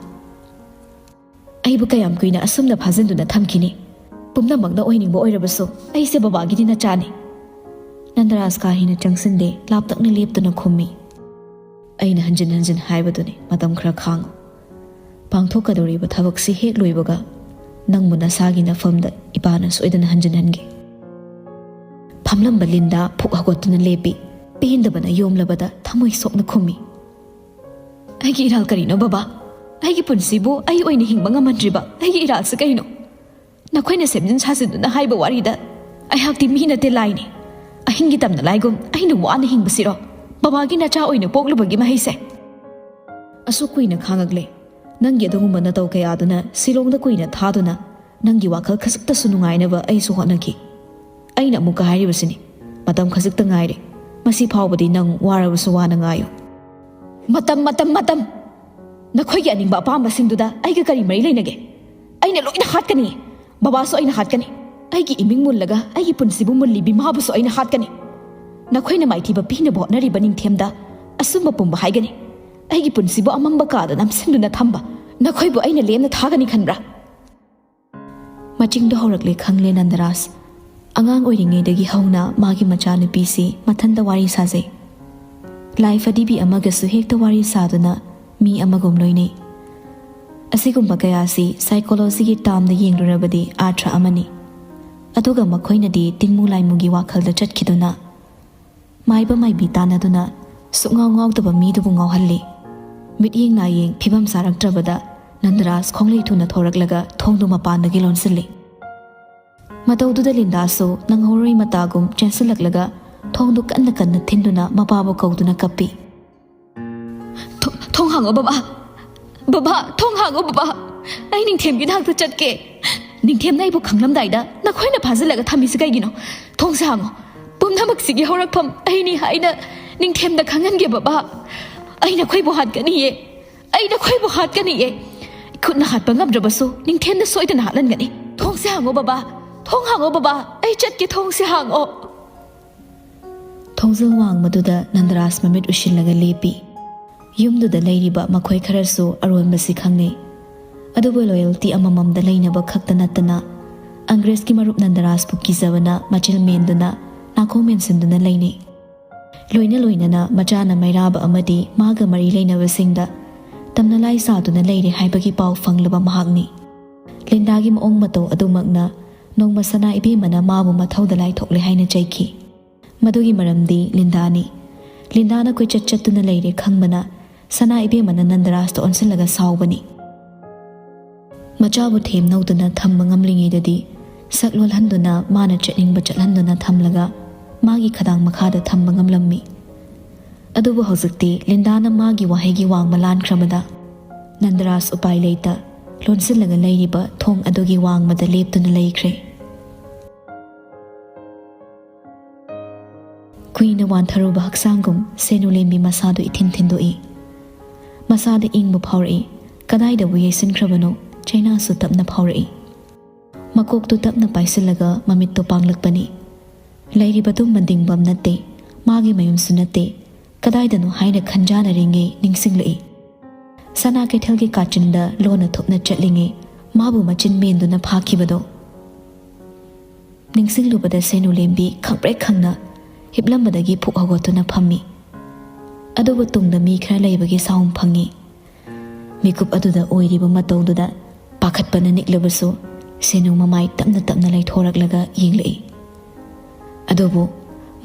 "ꯑꯩꯕꯨ ꯀꯌꯥꯝ ꯀꯨꯏꯅ ꯑꯁꯨꯝꯅ ꯐꯥꯖꯤꯟꯗꯨꯅ ꯊꯝꯈꯤꯅꯤ? ꯄꯨꯝꯅꯃꯛꯅ ꯑꯣꯏꯅꯤꯡꯕ ꯑꯣꯏꯔꯕꯁꯨ ꯑꯩꯁꯦ ꯕꯕꯥꯒꯤꯗꯤ ꯅꯆꯥꯅꯤ꯫" ꯅꯟꯗꯔꯥꯖ ꯀꯥ ꯍꯦꯟꯅ ꯆꯪꯁꯤꯟꯗꯦ, ꯂꯥꯞꯇꯛꯅ ꯂꯦꯞꯇꯨꯅ ꯈꯨꯝꯃꯤ꯫ "ꯑꯩꯅ ꯍꯟꯖꯤꯟ ꯍꯟꯖꯤꯟ ꯍꯥꯏꯕꯗꯨꯅꯤ, ꯃꯇꯝ ꯈꯔ ꯈꯥꯡꯉꯨ꯫ ꯄꯥꯡꯊꯣꯛꯀꯗꯧꯔꯤꯕ ꯊꯕꯛꯁꯤ ꯍꯦꯛ ꯂꯣꯏꯕꯒ ꯅꯪꯕꯨ ꯅꯁꯥꯒꯤ ꯅꯐꯝꯗ ꯏꯄꯥꯅ ꯁꯣꯏꯗꯅ ꯍꯟꯖꯤꯟꯍꯟꯒꯦ꯫" ꯐꯝꯂꯝꯕ ꯂꯤꯟꯗꯥ ꯐꯨꯛ ꯍꯧꯒꯠꯇꯨꯅ ꯂꯦꯞꯄꯤ꯫ ꯄꯦꯟꯗꯕꯅ ꯌꯣꯝꯂꯕꯗ ꯊꯃꯣꯏ ꯁꯣꯛꯅ ꯈꯨꯝꯃꯤ꯫ "ꯑꯩꯒꯤ ꯏꯔꯥꯜ ꯀꯔꯤꯅꯣ ꯕꯕꯥ? ꯑꯩꯒꯤ ꯄꯨꯟꯁꯤꯕꯨ ꯑꯩ ꯑꯣꯏꯅ ꯍꯤꯡꯕ ꯉꯝꯍꯟꯗ꯭ꯔꯤꯕ ꯑꯩꯒꯤ ꯏꯔꯥꯜꯁꯤ ꯀꯩꯅꯣ? ꯅꯈꯣꯏꯅ ꯁꯦꯝꯖꯤꯟ ꯁꯥꯖꯤꯟꯗꯨꯅ ꯍꯥꯏꯕ ꯋꯥꯔꯤꯗ ꯑꯩꯍꯥꯛꯇꯤ ꯃꯤ ꯅꯠꯇꯦ, ꯂꯥꯏꯅꯤ꯫ ꯑꯍꯤꯡꯒꯤ ꯇꯝꯅ ꯂꯥꯏꯒꯨꯝ ꯑꯩꯅ ꯋꯥꯅ ꯍꯤꯡꯕꯁꯤꯔꯣ ꯕꯕꯥꯒꯤ ꯅꯆꯥ ꯑꯣꯏꯅ ꯄꯣꯛꯂꯨꯕꯒꯤ ꯃꯍꯩꯁꯦ? ꯑꯁꯨꯛ ꯀꯨꯏꯅ ꯈꯥꯡꯉꯛꯂꯦ꯫ ꯅꯪꯒꯤ ꯑꯗꯨꯒꯨꯝꯕ ꯅꯇꯧ ꯀꯌꯥꯗꯨꯅ ꯁꯤꯂꯣꯡꯗ ꯀꯨꯏꯅ ꯊꯥꯗꯨꯅ ꯅꯪꯒꯤ ꯋꯥꯈꯜ ꯈꯖꯤꯛꯇꯁꯨ ꯅꯨꯡꯉꯥꯏꯅꯕ ꯑꯩꯁꯨ ꯍꯣꯠꯅꯈꯤ꯫ ꯑꯩꯅ ꯑꯃꯨꯛꯀ ꯍꯥꯏꯔꯤꯕꯁꯤꯅꯤ, ꯃꯇꯝ ꯈꯖꯤꯛꯇ ꯉꯥꯏꯔꯦ꯫ ꯃꯁꯤ ꯐꯥꯎꯕꯗꯤ ꯅꯪ ꯋꯥꯔꯕꯁꯨ ꯋꯥꯅ ꯉꯥꯏꯌꯨ꯫" "ꯃꯇꯝ, ꯃꯇꯝ, ꯃꯇꯝ! ꯅꯈꯣꯏꯒꯤ ꯑꯅꯤꯡꯕ ꯑꯄꯥꯝꯕꯁꯤꯡꯗꯨꯗ ꯑꯩꯒ ꯀꯔꯤ ꯃꯔꯤ ꯂꯩꯅꯒꯦ? ꯑꯩꯅ ꯂꯣꯏꯅ ꯍꯥꯠꯀꯅꯤ꯫ ꯕꯕꯥꯁꯨ ꯑꯩꯅ ꯍꯥꯠꯀꯅꯤ꯫ ꯑꯩꯒꯤ ꯏꯃꯤꯡ ꯃꯨꯜꯂꯒ ꯑꯩꯒꯤ ꯄꯨꯟꯁꯤꯕꯨ ꯃꯨꯜꯂꯤ ꯕꯤꯃꯥꯕꯨꯁꯨ ꯑꯩꯅ ꯍꯥꯠꯀꯅꯤ꯫ ꯅꯈꯣꯏꯅ ꯃꯥꯏꯊꯤꯕ ꯄꯤꯅꯕ ꯍꯣꯠꯅꯔꯤꯕ ꯅꯤꯡꯊꯦꯝꯗ ꯑꯆꯨꯝꯕ ꯄꯨꯝꯕ ꯍꯥꯏꯒꯅꯤ꯫ ꯑꯩꯒꯤ ꯄꯨꯟꯁꯤꯕꯨ ꯑꯃꯝꯕ ꯀꯥꯗ ꯅꯝꯁꯤꯟꯗꯨꯅ ꯊꯝꯕ ꯅꯈꯣꯏꯕꯨ ꯑꯩꯅ ꯂꯦꯝꯅ ꯊꯥꯒꯅꯤ ꯈꯟꯕ꯭ꯔꯥ? ꯃꯆꯤꯡꯗꯣ ꯍꯧꯔꯛꯂꯦ ꯈꯪꯂꯦ ꯅꯟꯗꯔꯥꯖ꯫ ꯑꯉꯥꯡ ꯑꯣꯏꯔꯤꯉꯩꯗꯒꯤ ꯍꯧꯅ ꯃꯥꯒꯤ ꯃꯆꯥꯅꯨꯄꯤꯁꯤ ꯃꯊꯟꯇ ꯋꯥꯔꯤ ꯁꯥꯖꯩ꯫ ꯂꯥꯏ ꯐꯗꯤꯕꯤ ꯑꯃꯒꯁꯨ ꯍꯦꯛꯇ ꯋꯥꯔꯤ ꯁꯥꯗꯨꯅ ꯃꯤ ꯑꯃꯒꯨꯝ ꯂꯣꯏꯅꯩ꯫ ꯑꯁꯤꯒꯨꯝꯕ ꯀꯌꯥꯁꯤ ꯁꯥꯏꯀꯣꯂꯣꯖꯤꯒꯤ ꯇꯥꯝꯗ ꯌꯦꯡꯂꯨꯔꯕꯗꯤ ꯑꯥꯔꯊ ꯑꯃꯅꯤ꯫ ꯑꯗꯨꯒ ꯃꯈꯣꯏꯅꯗꯤ ꯇꯤꯡꯃꯨ ꯂꯥꯏꯃꯨꯒꯤ ꯋꯥꯈꯜꯗ ꯆꯠꯈꯤꯗꯨꯅ ꯃꯥꯏꯕ ꯃꯥꯏꯕꯤ ꯇꯥꯟꯅꯗꯨꯅ ꯁꯨꯛꯉꯥꯎ ꯉꯥꯎꯗꯕ ꯃꯤꯗꯨꯕꯨ ꯉꯥꯎꯍꯜꯂꯤ꯫ ꯃꯤꯠꯌꯦꯡ ꯅꯥꯌꯦꯡ ꯐꯤꯕꯝ ꯆꯥꯔꯛꯇ꯭ꯔꯕꯗ ꯅꯟꯗꯔꯥꯖ ꯈꯣꯡꯂꯩ ꯊꯨꯅ ꯊꯣꯔꯛꯂꯒ ꯊꯣꯡꯗꯨ ꯃꯄꯥꯟꯗꯒꯤ ꯂꯣꯟꯁꯤꯜꯂꯤ꯫ ꯃꯇꯧꯗꯨꯗ ꯂꯤꯟꯗꯥꯁꯨ ꯅꯪꯍꯧꯔꯣꯏ ꯃꯇꯥꯒꯨꯝ ꯆꯦꯟꯁꯤꯜꯂꯛꯂꯒ ꯊꯣꯡꯗꯨ ꯀꯟꯅ ꯀꯟꯅ ꯊꯤꯟꯗꯨꯅ ꯃꯄꯥꯕꯨ ꯀꯧꯗꯨꯅ ꯀꯞꯄꯤ꯫ "ꯊꯣ-, ꯊꯣꯡ ꯍꯥꯡꯉꯣ ꯕꯕꯥ! ꯕꯕꯥ, ꯊꯣꯡ ꯍꯥꯡꯉꯣ ꯕꯕꯥ! ꯑꯩ ꯅꯤꯡꯊꯦꯝꯒꯤ ꯅꯥꯛꯇ ꯆꯠꯀꯦ꯫ ꯅꯤꯡꯊꯦꯝꯅ ꯑꯩꯕꯨ ꯈꯪꯂꯝꯗꯥꯏꯗ ꯅꯈꯣꯏꯅ ꯐꯥꯖꯤꯜꯂꯒ ꯊꯝꯃꯤꯁꯤ ꯀꯩꯒꯤꯅꯣ? ꯊꯣꯡꯁꯦ ꯍꯥꯡꯉꯣ꯫ ꯄꯨꯝꯅꯃꯛꯁꯤꯒꯤ ꯍꯧꯔꯛꯐꯝ ꯑꯩꯅꯤ ꯍꯥꯏꯅ ꯅꯤꯡꯊꯦꯝꯗ ꯈꯪꯍꯟꯒꯦ ꯕꯕꯥ꯫ ꯑꯩ ꯅꯈꯣꯏꯕꯨ ꯍꯥꯠꯀꯅꯤꯌꯦ꯫ ꯑꯩ ꯅꯈꯣꯏꯕꯨ ꯍꯥꯠꯀꯅꯤꯌꯦ꯫ ꯈꯨꯠꯅ ꯍꯥꯠꯄ ꯉꯝꯗ꯭ꯔꯕꯁꯨ ꯅꯤꯡꯊꯦꯝꯅ ꯁꯣꯏꯗꯅ ꯍꯥꯠꯍꯟꯒꯅꯤ꯫ ꯊꯣꯡꯁꯦ ꯍꯥꯡꯉꯣ ꯕꯕꯥ꯫ ꯊꯣꯡ ꯍꯥꯡꯉꯣ ꯕꯕꯥ꯫ ꯑꯩ ꯆꯠꯀꯦ, ꯊꯣꯡꯁꯦ ꯍꯥꯡꯉꯣ꯫" ꯊꯣꯡꯖꯤꯜ ꯋꯥꯡꯃꯗꯨꯗ ꯅꯟꯗꯔꯥꯖ ꯃꯃꯤꯠ ꯎꯏꯁꯤꯜꯂꯒ ꯂꯦꯞꯄꯤ꯫ ꯌꯨꯝꯗꯨꯗ ꯂꯩꯔꯤꯕ ꯃꯈꯣꯏ ꯈꯔꯁꯨ ꯑꯔꯣꯟꯕꯁꯤ ꯈꯪꯅꯩ꯫ ꯑꯗꯨꯕꯨ ꯂꯣꯌꯦꯜꯇꯤ ꯑꯃꯃꯝꯗ ꯂꯩꯅꯕ ꯈꯛꯇ ꯅꯠꯇꯅ ꯑꯪꯒ꯭ꯔꯦꯖꯀꯤ ꯃꯔꯨꯞ ꯅꯟꯗꯔꯥꯖꯄꯨ ꯀꯤꯖꯕꯅ ꯃꯆꯤꯜ ꯃꯦꯟꯗꯨꯅ ꯅꯥꯀꯣꯡ ꯃꯦꯟꯁꯤꯟꯗꯨꯅ ꯂꯩꯅꯩ꯫ ꯂꯣꯏꯅ ꯂꯣꯏꯅꯅ ꯃꯆꯥꯅ ꯃꯩꯔꯥꯕ ꯑꯃꯗꯤ ꯃꯥꯒ ꯃꯔꯤ ꯂꯩꯅꯕꯁꯤꯡꯗ ꯇꯝꯅ ꯂꯥꯏ ꯁꯥꯗꯨꯅ ꯂꯩꯔꯦ ꯍꯥꯏꯕꯒꯤ ꯄꯥꯎ ꯐꯪꯂꯕ ꯃꯍꯥꯛꯅꯤ꯫ ꯂꯤꯟꯗꯥꯒꯤ ꯃꯑꯣꯡ ꯃꯇꯧ ꯑꯗꯨꯃꯛꯅ ꯅꯣꯡꯃ ꯁꯅꯥ ꯏꯕꯦꯝꯃꯅ ꯃꯥꯕꯨ ꯃꯊꯧꯗ ꯂꯥꯏꯊꯣꯛꯂꯦ ꯍꯥꯏꯅ ꯆꯩꯈꯤ꯫ ꯃꯗꯨꯒꯤ ꯃꯔꯝꯗꯤ ꯂꯤꯟꯗꯥꯅꯤ꯫ ꯂꯤꯟꯗꯥꯅ ꯀꯣꯏꯆꯠ ꯆꯠꯇꯨꯅ ꯂꯩꯔꯦ ꯈꯪꯕꯅ ꯁꯅꯥ ꯏꯕꯦꯝꯃꯅ ꯅꯟꯗꯔꯥꯖꯇ ꯑꯣꯟꯁꯤꯜꯂꯒ ꯁꯥꯎꯕꯅꯤ꯫ ꯃꯆꯥꯕꯨ ꯊꯦꯝꯅꯧꯗꯅ ꯊꯝꯕ ꯉꯝꯂꯤꯉꯩꯗꯗꯤ ꯁꯛ ꯂꯣꯜꯍꯟꯗꯨꯅ ꯃꯥꯅ ꯆꯠꯅꯤꯡꯕ ꯆꯠꯍꯟꯗꯨꯅ ꯊꯝꯂꯒ ꯃꯥꯒꯤ ꯈꯗꯥꯡ ꯃꯈꯥꯗ ꯊꯝꯕ ꯉꯝꯂꯝꯃꯤ꯫ ꯑꯗꯨꯕꯨ ꯍꯧꯖꯤꯛꯇꯤ ꯂꯤꯟꯗꯥꯅ ꯃꯥꯒꯤ ꯋꯥꯍꯩꯒꯤ ꯋꯥꯡꯃ ꯂꯥꯟꯈ꯭ꯔꯕꯗ ꯅꯟꯗꯔꯥꯖ ꯎꯄꯥꯏ ꯂꯩꯇ ꯂꯣꯟꯁꯤꯜꯂꯒ ꯂꯩꯔꯤꯕ ꯊꯣꯡ ꯑꯗꯨꯒꯤ ꯋꯥꯡꯃꯗ ꯂꯦꯞꯇꯨꯅ ꯂꯩꯈ꯭ꯔꯦ꯫ ꯀꯨꯏꯅ ꯋꯥꯟꯊꯔꯨꯕ ꯍꯛꯆꯥꯡꯒꯨꯝ ꯁꯦꯅꯨ ꯂꯦꯝꯕꯤ ꯃꯁꯥꯗꯨ ꯏꯊꯤꯟ ꯊꯤꯟꯗꯣꯛꯏ꯫ ꯃꯁꯥꯗ ꯏꯪꯕ ꯐꯥꯎꯔꯛꯏ꯫ ꯀꯗꯥꯏꯗꯕꯨ ꯌꯩꯁꯤꯟꯈ꯭ꯔꯕꯅꯣ? ꯆꯩꯅꯥꯁꯨ ꯇꯞꯅ ꯐꯥꯎꯔꯛꯏ꯫ ꯃꯀꯣꯛꯇꯨ ꯇꯞꯅ ꯄꯥꯏꯁꯤꯜꯂꯒ ꯃꯃꯤꯠꯇꯨ ꯄꯥꯡꯂꯛꯄꯅꯤ꯫ ꯂꯩꯔꯤꯕꯗꯨ ꯃꯟꯗꯤꯡꯕꯝ ꯅꯠꯇꯦ, ꯃꯥꯒꯤ ꯃꯌꯨꯝꯁꯨ ꯅꯠꯇꯦ, ꯀꯗꯥꯏꯗꯅꯣ ꯍꯥꯏꯅ ꯈꯟꯖꯥꯅꯔꯤꯉꯩ ꯅꯤꯡꯁꯤꯡꯂꯛꯏ꯫ ꯁꯅꯥ ꯀꯩꯊꯦꯜꯒꯤ ꯀꯥꯆꯤꯟꯗ ꯂꯣꯟꯅ ꯊꯣꯛꯅ ꯆꯠꯂꯤꯉꯩ ꯃꯥꯕꯨ ꯃꯆꯤꯟ ꯃꯦꯟꯗꯨꯅ ꯐꯥꯈꯤꯕꯗꯣ ꯅꯤꯡꯁꯤꯡꯂꯨꯕꯗ ꯁꯦꯅꯨꯂꯦꯝꯕꯤ ꯈꯪꯄ꯭ꯔꯦꯛ ꯈꯪꯅ ꯍꯤꯞꯂꯝꯕꯗꯒꯤ ꯐꯨꯛ ꯍꯧꯒꯠꯇꯨꯅ ꯐꯝꯃꯤ꯫ ꯑꯗꯨꯕꯨ ꯇꯨꯡꯗ ꯃꯤ ꯈꯔ ꯂꯩꯕꯒꯤ ꯁꯥꯎꯝ ꯐꯪꯉꯤ꯫ ꯃꯤꯀꯨꯞ ꯑꯗꯨꯗ ꯑꯣꯏꯔꯤꯕ ꯃꯇꯧꯗꯨꯗ ꯄꯥꯈꯠꯄꯅ ꯅꯤꯛꯂꯕꯁꯨ ꯁꯦꯅꯨ ꯃꯃꯥꯏ ꯇꯞꯅ ꯇꯞꯅ ꯂꯩꯊꯣꯔꯛꯂꯒ ꯌꯦꯡꯂꯛꯏ꯫ ꯑꯗꯨꯕꯨ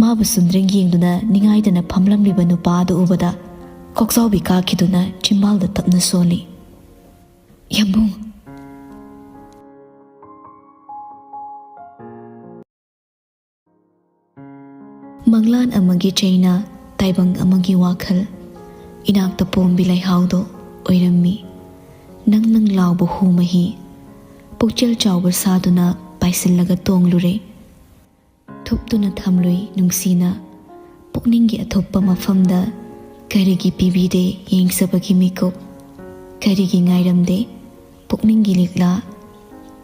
ꯃꯥꯕꯨ ꯆꯨꯝꯗ꯭ꯔꯤꯡ ꯌꯦꯡꯗꯨꯅ ꯅꯤꯡꯉꯥꯏꯗꯅ ꯐꯝꯂꯝꯂꯤꯕ ꯅꯨꯄꯥ ꯑꯗꯨ ꯎꯕꯗ ꯀꯣꯛꯆꯥꯎꯕꯤ ꯀꯥꯈꯤꯗꯨꯅ ꯆꯤꯝꯕꯥꯜꯗ ꯇꯞꯅ ꯁꯣꯜꯂꯤ꯫ "ꯌꯥꯝꯕꯨꯡ!" ꯃꯪꯂꯥꯟ ꯑꯃꯒꯤ ꯆꯩꯅ ꯇꯥꯏꯕꯪ ꯑꯃꯒꯤ ꯋꯥꯈꯜ, ꯏꯅꯥꯛꯇ ꯄꯣꯝꯕꯤ ꯂꯩꯍꯥꯎꯗꯣ ꯑꯣꯏꯔꯝꯃꯤ꯫ ꯅꯪ ꯅꯪ ꯂꯥꯎꯕ ꯍꯨ ꯃꯍꯤ, ꯄꯨꯛꯆꯦꯜ ꯆꯥꯎꯕ ꯁꯥꯗꯨꯅ ꯄꯥꯏꯁꯤꯜꯂꯒ ꯇꯣꯡꯂꯨꯔꯦ꯫ ꯊꯨꯞꯇꯨꯅ ꯊꯝꯂꯨꯏ ꯅꯨꯡꯁꯤꯅ, ꯄꯨꯛꯅꯤꯡꯒꯤ ꯑꯊꯨꯞꯄ ꯃꯐꯝꯗ꯫ ꯀꯔꯤꯒꯤ ꯄꯤꯕꯤꯗꯦ ꯌꯦꯡꯖꯕꯒꯤ ꯃꯤꯀꯨꯞ? ꯀꯔꯤꯒꯤ ꯉꯥꯏꯔꯝꯗꯦ ꯄꯨꯛꯅꯤꯡꯒꯤ ꯂꯤꯛꯂꯥ?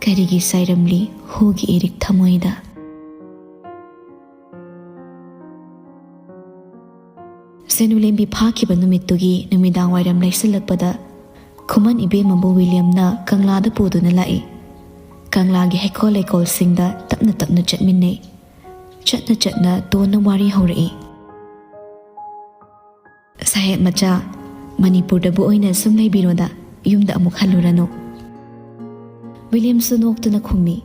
ꯀꯔꯤꯒꯤ ꯆꯥꯏꯔꯝꯂꯤ ꯍꯨꯒꯤ ꯏꯔꯤꯛ ꯊꯃꯣꯏꯗ? ꯁꯦꯅꯨꯂꯦꯝꯕꯤ ꯐꯥꯈꯤꯕ ꯅꯨꯃꯤꯠꯇꯨꯒꯤ ꯅꯨꯃꯤꯗꯥꯡ ꯋꯥꯏꯔꯝ ꯂꯩꯁꯤꯜꯂꯛꯄꯗ ꯈꯨꯃꯟ ꯏꯕꯦꯝꯃꯕꯨ ꯋꯤꯂꯤꯌꯝꯅ ꯀꯪꯂꯥꯗ ꯄꯨꯗꯨꯅ ꯂꯥꯛꯏ꯫ ꯀꯪꯂꯥꯒꯤ ꯍꯩꯀꯣꯜ ꯂꯩꯀꯣꯜꯁꯤꯡꯗ ꯇꯞꯅ ꯇꯞꯅ ꯆꯠꯃꯤꯟꯅꯩ꯫ ꯆꯠꯅ ꯆꯠꯅ ꯇꯣꯟꯅ ꯋꯥꯔꯤ ꯍꯧꯔꯛꯏ꯫ "ꯁꯥꯍꯦꯕ ꯃꯆꯥ, ꯃꯅꯤꯄꯨꯔꯗꯕꯨ ꯑꯣꯏꯅ ꯁꯨꯝ ꯂꯩꯕꯤꯔꯣꯗ, ꯌꯨꯝꯗ ꯑꯃꯨꯛ ꯍꯜꯂꯨꯔꯅꯨ꯫" ꯋꯤꯂꯤꯌꯝꯁꯨ ꯅꯣꯛꯇꯨꯅ ꯈꯨꯝꯃꯤ,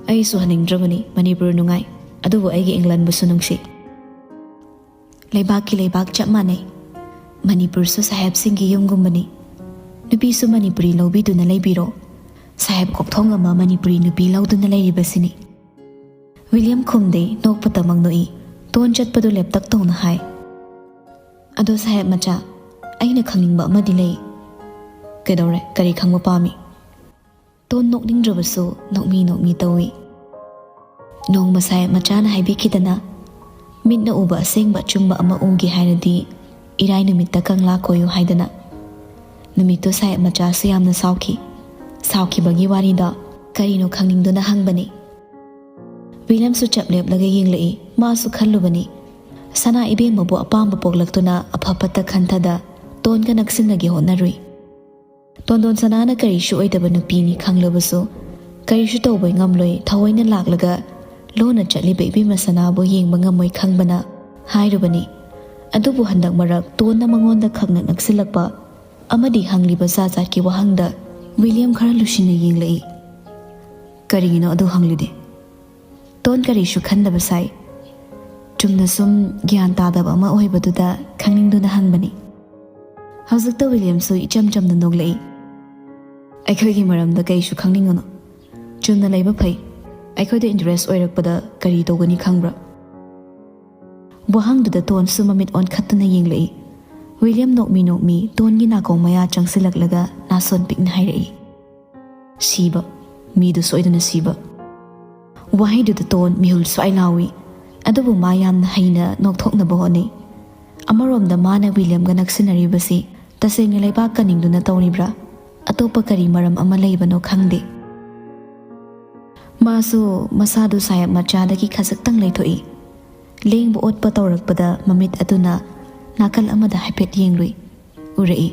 "ꯑꯩꯁꯨ ꯍꯟꯅꯤꯡꯗ꯭ꯔꯕꯅꯤ, ꯃꯅꯤꯄꯨꯔ ꯅꯨꯡꯉꯥꯏ, ꯑꯗꯨꯕꯨ ꯑꯩꯒꯤ ꯏꯪꯂꯟꯕꯨꯁꯨ ꯅꯨꯡꯁꯤ꯫ ꯂꯩꯕꯥꯛꯀꯤ ꯂꯩꯕꯥꯛ ꯆꯞ ꯃꯥꯟꯅꯩ꯫ ꯃꯅꯤꯄꯨꯔꯁꯨ ꯁꯥꯍꯦꯕꯁꯤꯡꯒꯤ ꯌꯨꯝꯒꯨꯝꯕꯅꯤ꯫ ꯅꯨꯄꯤꯁꯨ ꯃꯅꯤꯄꯨꯔꯤ ꯂꯧꯕꯤꯗꯨꯅ ꯂꯩꯕꯤꯔꯣ꯫ ꯁꯥꯍꯦꯕ ꯀꯣꯛꯊꯣꯡ ꯑꯃ ꯃꯅꯤꯄꯨꯔꯤ ꯅꯨꯄꯤ ꯂꯧꯗꯨꯅ ꯂꯩꯔꯤꯕꯁꯤꯅꯤ꯫" ꯋꯤꯂꯤꯌꯝ ꯈꯨꯝꯗꯦ, ꯅꯣꯛꯄꯇꯃꯛ ꯅꯣꯛꯏ꯫ ꯇꯣꯟ ꯆꯠꯄꯗꯨ ꯂꯦꯞꯇꯛ ꯇꯧꯅ ꯍꯥꯏ, "ꯑꯗꯣ ꯁꯥꯍꯦꯕ ꯃꯆꯥ, ꯑꯩꯅ ꯈꯪꯅꯤꯡꯕ ꯑꯃꯗꯤ ꯂꯩ꯫" "ꯀꯩꯗꯧꯔꯦ? ꯀꯔꯤ ꯈꯪꯕ ꯄꯥꯝꯃꯤ?" ꯇꯣꯟ ꯅꯣꯛꯅꯤꯡꯗ꯭ꯔꯕꯁꯨ ꯅꯣꯛꯃꯤ ꯅꯣꯛꯃꯤ ꯇꯧꯏ꯫ "ꯅꯣꯡꯃ ꯁꯥꯍꯦꯕ ꯃꯆꯥꯅ ꯍꯥꯏꯕꯤꯈꯤꯗꯅ, ꯃꯤꯠꯅ ꯎꯕ ꯑꯁꯦꯡꯕ ꯑꯆꯨꯝꯕ ꯑꯃ ꯎꯒꯦ ꯍꯥꯏꯔꯗꯤ ꯏꯔꯥꯏ ꯅꯨꯃꯤꯠꯇ ꯀꯪꯂꯥ ꯀꯣꯏꯌꯨ ꯍꯥꯏꯗꯅ꯫ ꯅꯨꯃꯤꯠꯇꯨ ꯁꯥꯍꯦꯕ ꯃꯆꯥꯁꯨ ꯌꯥꯝꯅ ꯁꯥꯎꯈꯤ꯫ ꯁꯥꯎꯈꯤꯕꯒꯤ ꯋꯥꯔꯤꯗꯣ ꯀꯔꯤꯅꯣ ꯈꯪꯅꯤꯡꯗꯨꯅ ꯍꯪꯕꯅꯤ꯫ ꯋꯤꯂꯤꯌꯝꯁꯨ ꯆꯞ ꯂꯦꯞꯂꯒ ꯌꯦꯡꯂꯛꯏ꯫ ꯃꯥꯁꯨ ꯈꯜꯂꯨꯕꯅꯤ, ꯁꯅꯥ ꯏꯕꯦꯝꯃꯕꯨ ꯑꯄꯥꯝꯕ ꯄꯣꯛꯂꯛꯇꯨꯅ ꯑꯐ ꯐꯠꯇ ꯈꯟꯊꯗ ꯇꯣꯟꯒ ꯅꯛꯁꯤꯟꯅꯒꯦ ꯍꯣꯠꯅꯔꯨꯏ꯫ ꯇꯣꯟꯗꯣꯟ ꯁꯅꯥꯅ ꯀꯔꯤꯁꯨ ꯑꯣꯏꯗꯕ ꯅꯨꯄꯤꯅꯤ ꯈꯪꯂꯕꯁꯨ, ꯀꯔꯤꯁꯨ ꯇꯧꯕ ꯉꯝꯂꯣꯏ, ꯊꯑꯣꯏꯅ ꯂꯥꯛꯂꯒ ꯂꯣꯟꯅ ꯆꯠꯂꯤꯕ ꯏꯕꯦꯝꯃ ꯁꯅꯥꯕꯨ ꯌꯦꯡꯕ ꯉꯝꯃꯣꯏ ꯈꯪꯕꯅ ꯍꯥꯏꯔꯨꯕꯅꯤ꯫ ꯑꯗꯨꯕꯨ ꯍꯟꯗꯛ ꯃꯔꯛ ꯇꯣꯟꯅ ꯃꯉꯣꯟꯗ ꯈꯪꯅ ꯅꯛꯁꯤꯜꯂꯛꯄ ꯑꯃꯗꯤ ꯍꯪꯂꯤꯕ ꯖꯥꯠ ꯖꯥꯠꯀꯤ ꯋꯥꯍꯪꯗ ꯋꯤꯂꯤꯌꯝ ꯈꯔ ꯂꯨꯁꯤꯟꯅ ꯌꯦꯡꯂꯛꯏ꯫ "ꯀꯔꯤꯒꯤꯅꯣ ꯑꯗꯨ ꯍꯪꯂꯤꯗꯤ?" ꯇꯣꯟ ꯀꯔꯤꯁꯨ ꯈꯟꯗꯕ ꯁꯥꯏ꯫ ꯆꯨꯝꯅ ꯁꯨꯝ ꯒ꯭ꯌꯥꯟ ꯇꯥꯗꯕ ꯑꯃ ꯑꯣꯏꯕꯗꯨꯗ ꯈꯪꯅꯤꯡꯗꯨꯅ ꯍꯪꯕꯅꯤ꯫ ꯍꯧꯖꯤꯛꯇ ꯋꯤꯂꯤꯌꯝꯁꯨ ꯏꯆꯝ ꯆꯝꯅ ꯅꯣꯛꯂꯛꯏ꯫ "ꯑꯩꯈꯣꯏꯒꯤ ꯃꯔꯝꯗ ꯀꯩꯁꯨ ꯈꯪꯅꯤꯡꯒꯅꯨ꯫ ꯆꯨꯝꯅ ꯂꯩꯕ ꯐꯩ꯫ ꯑꯩꯈꯣꯏꯗ ꯏꯟꯇꯔꯦꯁ ꯑꯣꯏꯔꯛꯄꯗ ꯀꯔꯤ ꯇꯧꯒꯅꯤ ꯈꯪꯕ꯭ꯔꯥ?" ꯋꯥꯍꯪꯗꯨꯗ ꯇꯣꯟꯁꯨ ꯃꯃꯤꯠ ꯑꯣꯟꯈꯠꯇꯨꯅ ꯌꯦꯡꯂꯛꯏ꯫ ꯋꯤꯂꯤꯌꯝ ꯅꯣꯛꯃꯤ ꯅꯣꯛꯃꯤ ꯇꯣꯟꯒꯤ ꯅꯥꯀꯣꯡ ꯃꯌꯥ ꯆꯪꯁꯤꯜꯂꯛꯂꯒ ꯅꯥꯁꯣꯟ ꯄꯤꯛꯅ ꯍꯥꯏꯔꯛꯏ꯫ "ꯁꯤꯕ꯫ ꯃꯤꯗꯨ ꯁꯣꯏꯗꯅ ꯁꯤꯕ꯫" ꯋꯥꯍꯩꯗꯨꯗ ꯇꯣꯟ ꯃꯤꯍꯨꯜ ꯁ꯭ꯋꯥꯏ ꯂꯥꯎꯏ꯫ ꯑꯗꯨꯕꯨ ꯃꯥ ꯌꯥꯝꯅ ꯍꯩꯅ ꯅꯣꯛꯊꯣꯛꯅꯕ ꯍꯣꯠꯅꯩ꯫ ꯑꯃꯔꯣꯝꯗ ꯃꯥꯅ ꯋꯤꯂꯤꯌꯝꯒ ꯅꯛꯁꯤꯟꯅꯔꯤꯕꯁꯤ ꯇꯁꯦꯡꯅ ꯂꯩꯕꯥꯛ ꯀꯟꯅꯤꯡꯗꯨꯅ ꯇꯧꯔꯤꯕ꯭ꯔꯥ? ꯑꯇꯣꯞꯄ ꯀꯔꯤ ꯃꯔꯝ ꯑꯃ ꯂꯩꯕꯅꯣ ꯈꯪꯗꯦ꯫ ꯃꯥꯁꯨ ꯃꯁꯥꯗꯨ ꯁꯥꯌꯦꯞ ꯃꯆꯥꯗꯒꯤ ꯈꯖꯤꯛꯇꯪ ꯂꯩꯊꯣꯛꯏ꯫ ꯂꯦꯡꯕ ꯑꯣꯠꯄ ꯇꯧꯔꯛꯄꯗ ꯃꯃꯤꯠ ꯑꯗꯨꯅ ꯅꯥꯀꯜ ꯑꯃꯗ ꯍꯥꯏꯐꯦꯠ ꯌꯦꯡꯂꯨꯏ꯫ ꯎꯔꯛꯏ꯫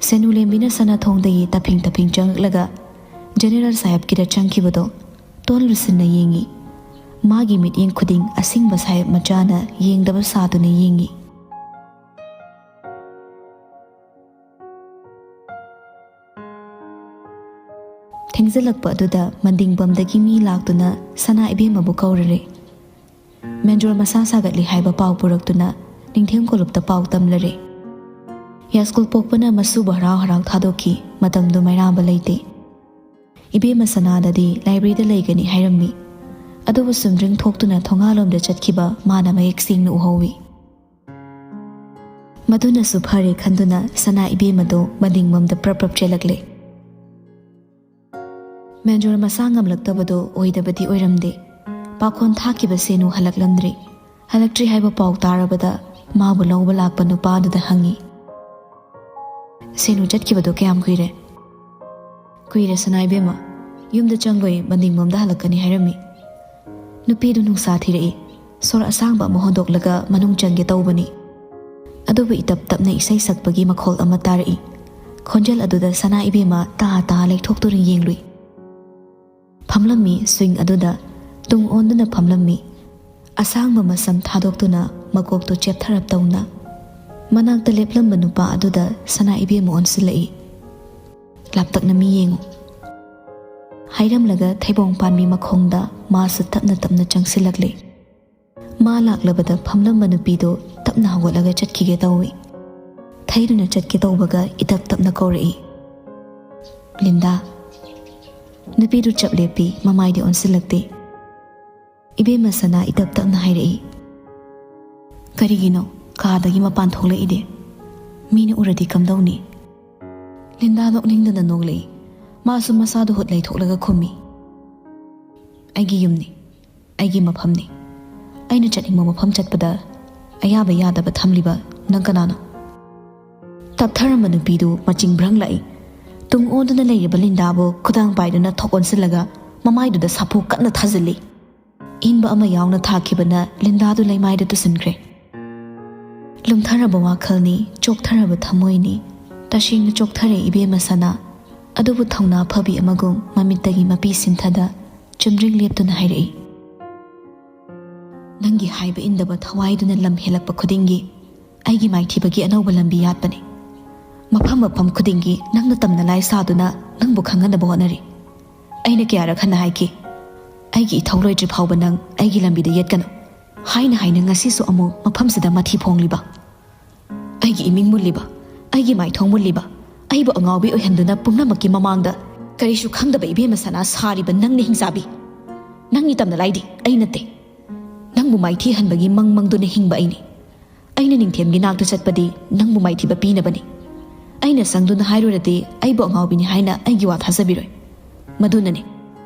ꯁꯦꯅꯨ ꯂꯦꯝꯕꯤꯅ ꯁꯅꯥꯊꯣꯡꯗꯒꯤ ꯇꯞꯐꯤꯡ ꯇꯞꯐꯤꯡ ꯆꯪꯂꯛꯂꯒ ꯖꯦꯅꯦꯔꯦꯜ ꯁꯥꯍꯦꯕꯀꯤꯗ ꯆꯪꯈꯤꯕꯗꯣ ꯇꯣꯟ ꯂꯨꯁꯤꯟꯅ ꯌꯦꯡꯉꯤ꯫ ꯃꯥꯒꯤ ꯃꯤꯠꯌꯦꯡ ꯈꯨꯗꯤꯡ ꯑꯁꯤꯡꯕ ꯁꯥꯍꯦꯕ ꯃꯆꯥꯅ ꯌꯦꯡꯗꯕ ꯁꯥꯗꯨꯅ ꯌꯦꯡꯉꯤ꯫ ꯊꯦꯡꯖꯤꯜꯂꯛꯄ ꯑꯗꯨꯗ ꯃꯟꯗꯤꯡꯕꯝꯗꯒꯤ ꯃꯤ ꯂꯥꯛꯇꯨꯅ ꯁꯅꯥ ꯏꯕꯦꯝꯃꯕꯨ ꯀꯧꯔꯔꯦ꯫ ꯃꯦꯟꯖꯣꯔ ꯃꯁꯥ ꯁꯥꯒꯠꯂꯤ ꯍꯥꯏꯕ ꯄꯥꯎ ꯄꯨꯔꯛꯇꯨꯅ ꯅꯤꯡꯊꯦꯝ ꯀꯣꯂꯨꯞꯇ ꯄꯥꯎ ꯇꯝꯂꯔꯦ꯫ ꯌꯥꯏꯁ꯭ꯀꯨꯜ ꯄꯣꯛꯄꯅ ꯃꯁꯨꯕꯨ ꯍꯔꯥꯎ ꯍꯔꯥꯎ ꯊꯥꯗꯣꯛꯈꯤ꯫ ꯃꯇꯝꯗꯨ ꯃꯩꯔꯥꯕ ꯂꯩꯇꯦ꯫ ꯏꯕꯦꯝꯃ ꯁꯅꯥꯗꯗꯤ ꯂꯥꯏꯕ꯭ꯔꯦꯔꯤꯗ ꯂꯩꯒꯅꯤ ꯍꯥꯏꯔꯝꯃꯤ꯫ ꯑꯗꯨꯕꯨ ꯁꯨꯝꯗ꯭ꯔꯤꯡ ꯊꯣꯛꯇꯨꯅ ꯊꯣꯡꯒꯥꯜꯂꯣꯝꯗ ꯆꯠꯈꯤꯕ ꯃꯥꯅ ꯃꯌꯦꯛ ꯁꯦꯡꯅ ꯎꯍꯧꯏ꯫ ꯃꯗꯨꯅꯁꯨ ꯐꯔꯦ ꯈꯟꯗꯨꯅ ꯁꯅꯥ ꯏꯕꯦꯝꯃꯗꯨ ꯃꯅꯤꯡꯂꯣꯝꯗ ꯄ꯭ꯔꯞ ꯄ꯭ꯔꯞ ꯆꯦꯜꯂꯛꯂꯦ꯫ ꯃꯦꯟꯖꯣꯔ ꯃꯁꯥ ꯉꯝꯂꯛꯇꯕꯗꯣ ꯑꯣꯏꯗꯕꯗꯤ ꯑꯣꯏꯔꯝꯗꯦ꯫ ꯄꯥꯈꯣꯟ ꯊꯥꯈꯤꯕ ꯁꯦꯅꯨ ꯍꯜꯂꯛꯂꯝꯗ꯭ꯔꯤ꯫ ꯍꯜꯂꯛꯇ꯭ꯔꯤ ꯍꯥꯏꯕ ꯄꯥꯎ ꯇꯥꯔꯕꯗ ꯃꯥꯕꯨ ꯂꯧꯕ ꯂꯥꯛꯄ ꯅꯨꯄꯥꯗꯨꯗ ꯍꯪꯉꯤ, "ꯁꯦꯅꯨ ꯆꯠꯈꯤꯕꯗꯣ ꯀꯌꯥꯝ ꯀꯨꯏꯔꯦ?" "ꯀꯨꯏꯔꯦ ꯁꯅꯥ ꯏꯕꯦꯝꯃ꯫ "ꯌꯨꯝꯗ ꯆꯪꯂꯣꯏ, ꯃꯅꯤꯡꯂꯣꯝꯗ ꯍꯜꯂꯛꯀꯅꯤ ꯍꯥꯏꯔꯝꯃꯤ꯫" ꯅꯨꯄꯤꯗꯨ ꯅꯨꯡꯁꯥ ꯊꯤꯔꯛꯏ꯫ ꯁꯣꯔ ꯑꯁꯥꯡꯕ ꯑꯃ ꯍꯣꯟꯗꯣꯛꯂꯒ ꯃꯅꯨꯡ ꯆꯪꯒꯦ ꯇꯧꯕꯅꯤ꯫ ꯑꯗꯨꯕꯨ ꯏꯇꯞ ꯇꯞꯅ ꯏꯁꯩ ꯁꯛꯄꯒꯤ ꯃꯈꯣꯜ ꯑꯃ ꯇꯥꯔꯛꯏ꯫ ꯈꯣꯟꯖꯦꯜ ꯑꯗꯨꯗ ꯁꯅꯥ ꯏꯕꯦꯝꯃ ꯇꯥ ꯇꯥ ꯂꯩꯊꯣꯛꯇꯨꯅ ꯌꯦꯡꯂꯨꯏ꯫ ꯐꯝꯂꯝꯃꯤ ꯁ꯭ꯋꯤꯡ ꯑꯗꯨꯗ ꯇꯨꯡ ꯑꯣꯟꯗꯨꯅ ꯐꯝꯂꯝꯃꯤ꯫ ꯑꯁꯥꯡꯕ ꯃꯁꯝ ꯊꯥꯗꯣꯛꯇꯨꯅ ꯃꯀꯣꯛꯇꯨ ꯆꯦꯞꯊꯔꯞ ꯇꯧꯅ ꯃꯅꯥꯛꯇ ꯂꯦꯞꯂꯝꯕ ꯅꯨꯄꯥ ꯑꯗꯨꯗ ꯁꯅꯥ ꯏꯕꯦꯝꯃ ꯑꯣꯟꯁꯤꯜꯂꯛꯏ꯫ "ꯂꯥꯞꯇꯛꯅ ꯃꯤ ꯌꯦꯡꯉꯨ꯫" ꯍꯥꯏꯔꯝꯂꯒ ꯊꯩꯕꯣꯡ ꯄꯥꯟꯕꯤ ꯃꯈꯣꯡꯗ ꯃꯥꯁꯨ ꯇꯞꯅ ꯇꯞꯅ ꯆꯪꯁꯤꯜꯂꯛꯂꯦ꯫ ꯃꯥ ꯂꯥꯛꯂꯕꯗ ꯐꯝꯂꯝꯕ ꯅꯨꯄꯤꯗꯨ ꯇꯞꯅ ꯍꯧꯒꯠꯂꯒ ꯆꯠꯈꯤꯒꯦ ꯇꯧꯏ꯫ ꯊꯩꯗꯨꯅ ꯆꯠꯀꯦ ꯇꯧꯕꯒ ꯏꯇꯞ ꯇꯞꯅ ꯀꯧꯔꯛꯏ, "ꯂꯤꯟꯗꯥ꯫" ꯅꯨꯄꯤꯗꯨ ꯆꯞ ꯂꯦꯞꯄꯤ, ꯃꯃꯥꯏꯗꯤ ꯑꯣꯟꯁꯤꯜꯂꯛꯇꯦ꯫ ꯏꯕꯦꯝꯃ ꯁꯅꯥ ꯏꯇꯞ ꯇꯞꯅ ꯍꯥꯏꯔꯛꯏ, "ꯀꯔꯤꯒꯤꯅꯣ ꯀꯥꯗꯒꯤ ꯃꯄꯥꯟ ꯊꯣꯛꯂꯛꯏꯗꯤ? ꯃꯤꯅ ꯎꯔꯗꯤ ꯀꯝꯗꯧꯅꯤ?" ꯂꯤꯟꯗꯥ ꯅꯣꯛꯅꯤꯡꯗꯅ ꯅꯣꯛꯂꯛꯏ꯫ ꯃꯥꯁꯨ ꯃꯁꯥꯗꯨ ꯍꯨꯠ ꯂꯩꯊꯣꯛꯂꯒ ꯈꯨꯝꯃꯤ, "ꯑꯩꯒꯤ ꯌꯨꯝꯅꯤ, ꯑꯩꯒꯤ ꯃꯐꯝꯅꯤ꯫ ꯑꯩꯅ ꯆꯠꯅꯤꯡꯕ ꯃꯐꯝ ꯆꯠꯄꯗ ꯑꯌꯥꯕ ꯌꯥꯗꯕ ꯊꯝꯂꯤꯕ ꯅꯪ ꯀꯅꯥꯅꯣ?" ꯇꯞꯊꯔꯝꯕ ꯅꯨꯄꯤꯗꯨ ꯃꯆꯤꯡ ꯚ꯭ꯔꯪꯂꯛꯏ꯫ ꯇꯨꯡ ꯑꯣꯟꯗꯨꯅ ꯂꯩꯔꯤꯕ ꯂꯤꯟꯗꯥꯕꯨ ꯈꯨꯗꯥꯡ ꯄꯥꯏꯗꯨꯅ ꯊꯣꯛ ꯑꯣꯟꯁꯤꯜꯂꯒ ꯃꯃꯥꯏꯗꯨꯗ ꯁꯥꯐꯨ ꯀꯟꯅ ꯊꯥꯖꯤꯜꯂꯤ꯫ ꯏꯟꯕ ꯑꯃ ꯌꯥꯎꯅ ꯊꯥꯈꯤꯕꯅ ꯂꯤꯟꯗꯥꯗꯨ ꯂꯩꯃꯥꯏꯗ ꯇꯨꯁꯤꯟꯈ꯭ꯔꯦ꯫ ꯂꯨꯝꯊꯔꯕ ꯋꯥꯈꯜꯅꯤ, ꯆꯣꯛꯊꯔꯕ ꯊꯃꯣꯏꯅꯤ꯫ ꯇꯁꯦꯡꯅ ꯆꯣꯛꯊꯔꯦ ꯏꯕꯦꯝꯃ ꯁꯅꯥ꯫ ꯑꯗꯨꯕꯨ ꯊꯧꯅꯥ ꯐꯕꯤ ꯑꯃꯒꯨꯝ ꯃꯃꯤꯠꯇꯒꯤ ꯃꯄꯤ ꯁꯤꯟꯊꯗ ꯆꯨꯝꯗ꯭ꯔꯤꯡ ꯂꯦꯞꯇꯨꯅ ꯍꯥꯏꯔꯛꯏ, "ꯅꯪꯒꯤ ꯍꯥꯏꯕ ꯏꯟꯗꯕ ꯊꯋꯥꯏꯗꯨꯅ ꯂꯝ ꯍꯦꯜꯂꯛꯄ ꯈꯨꯗꯤꯡꯒꯤ ꯑꯩꯒꯤ ꯃꯥꯏꯊꯤꯕꯒꯤ ꯑꯅꯧꯕ ꯂꯝꯕꯤ ꯌꯥꯠꯄꯅꯤ꯫ ꯃꯐꯝ ꯃꯐꯝ ꯈꯨꯗꯤꯡꯒꯤ ꯅꯪꯅ ꯇꯝꯅ ꯂꯥꯏ ꯁꯥꯗꯨꯅ ꯅꯪꯕꯨ ꯈꯪꯍꯟꯅꯕ ꯍꯣꯠꯅꯔꯤ꯫ ꯑꯩꯅ ꯀꯌꯥꯔꯛ ꯍꯟꯅ ꯍꯥꯏꯈꯤ, ꯑꯩꯒꯤ ꯏꯊꯧ ꯂꯣꯏꯗ꯭ꯔꯤ ꯐꯥꯎꯕ ꯅꯪ ꯑꯩꯒꯤ ꯂꯝꯕꯤꯗ ꯌꯦꯠꯀꯅꯨ꯫ ꯍꯥꯏꯅ ꯍꯥꯏꯅ ꯉꯁꯤꯁꯨ ꯑꯃꯨꯛ ꯃꯐꯝꯁꯤꯗ ꯃꯊꯤ ꯐꯣꯡꯂꯤꯕ, ꯑꯩꯒꯤ ꯏꯃꯤꯡ ꯃꯨꯜꯂꯤꯕ, ꯑꯩꯒꯤ ꯃꯥꯏꯊꯣꯡ ꯃꯨꯜꯂꯤꯕ, ꯑꯩꯕꯨ ꯑꯉꯥꯎꯕꯤ ꯑꯣꯏꯍꯟꯗꯨꯅ ꯄꯨꯝꯅꯃꯛꯀꯤ ꯃꯃꯥꯡꯗ ꯀꯔꯤꯁꯨ ꯈꯪꯗꯕ ꯏꯕꯦꯝꯃ ꯁꯅꯥ ꯁꯥꯔꯤꯕ ꯅꯪꯅ ꯍꯤꯡꯆꯥꯕꯤ꯫ ꯅꯪꯒꯤ ꯇꯝꯅ ꯂꯥꯏꯗꯤ ꯑꯩ ꯅꯠꯇꯦ꯫ ꯅꯪꯕꯨ ꯃꯥꯏꯊꯤ ꯍꯟꯕꯒꯤ ꯃꯪ ꯃꯪꯗꯨꯅ ꯍꯤꯡꯕ ꯑꯩꯅꯤ꯫ ꯑꯩꯅ ꯅꯤꯡꯊꯦꯝꯒꯤ ꯅꯥꯛꯇ ꯆꯠꯄꯗꯤ ꯅꯪꯕꯨ ꯃꯥꯏꯊꯤꯕ ꯄꯤꯅꯕꯅꯤ꯫ ꯑꯩꯅ ꯁꯪꯗꯨꯅ ꯍꯥꯏꯔꯨꯔꯗꯤ ꯑꯩꯕꯨ ꯑꯉꯥꯎꯕꯤꯅꯤ ꯍꯥꯏꯅ ꯑꯩꯒꯤ ꯋꯥ ꯊꯥꯖꯕꯤꯔꯣꯏ꯫ ꯃꯗꯨꯅꯅꯤ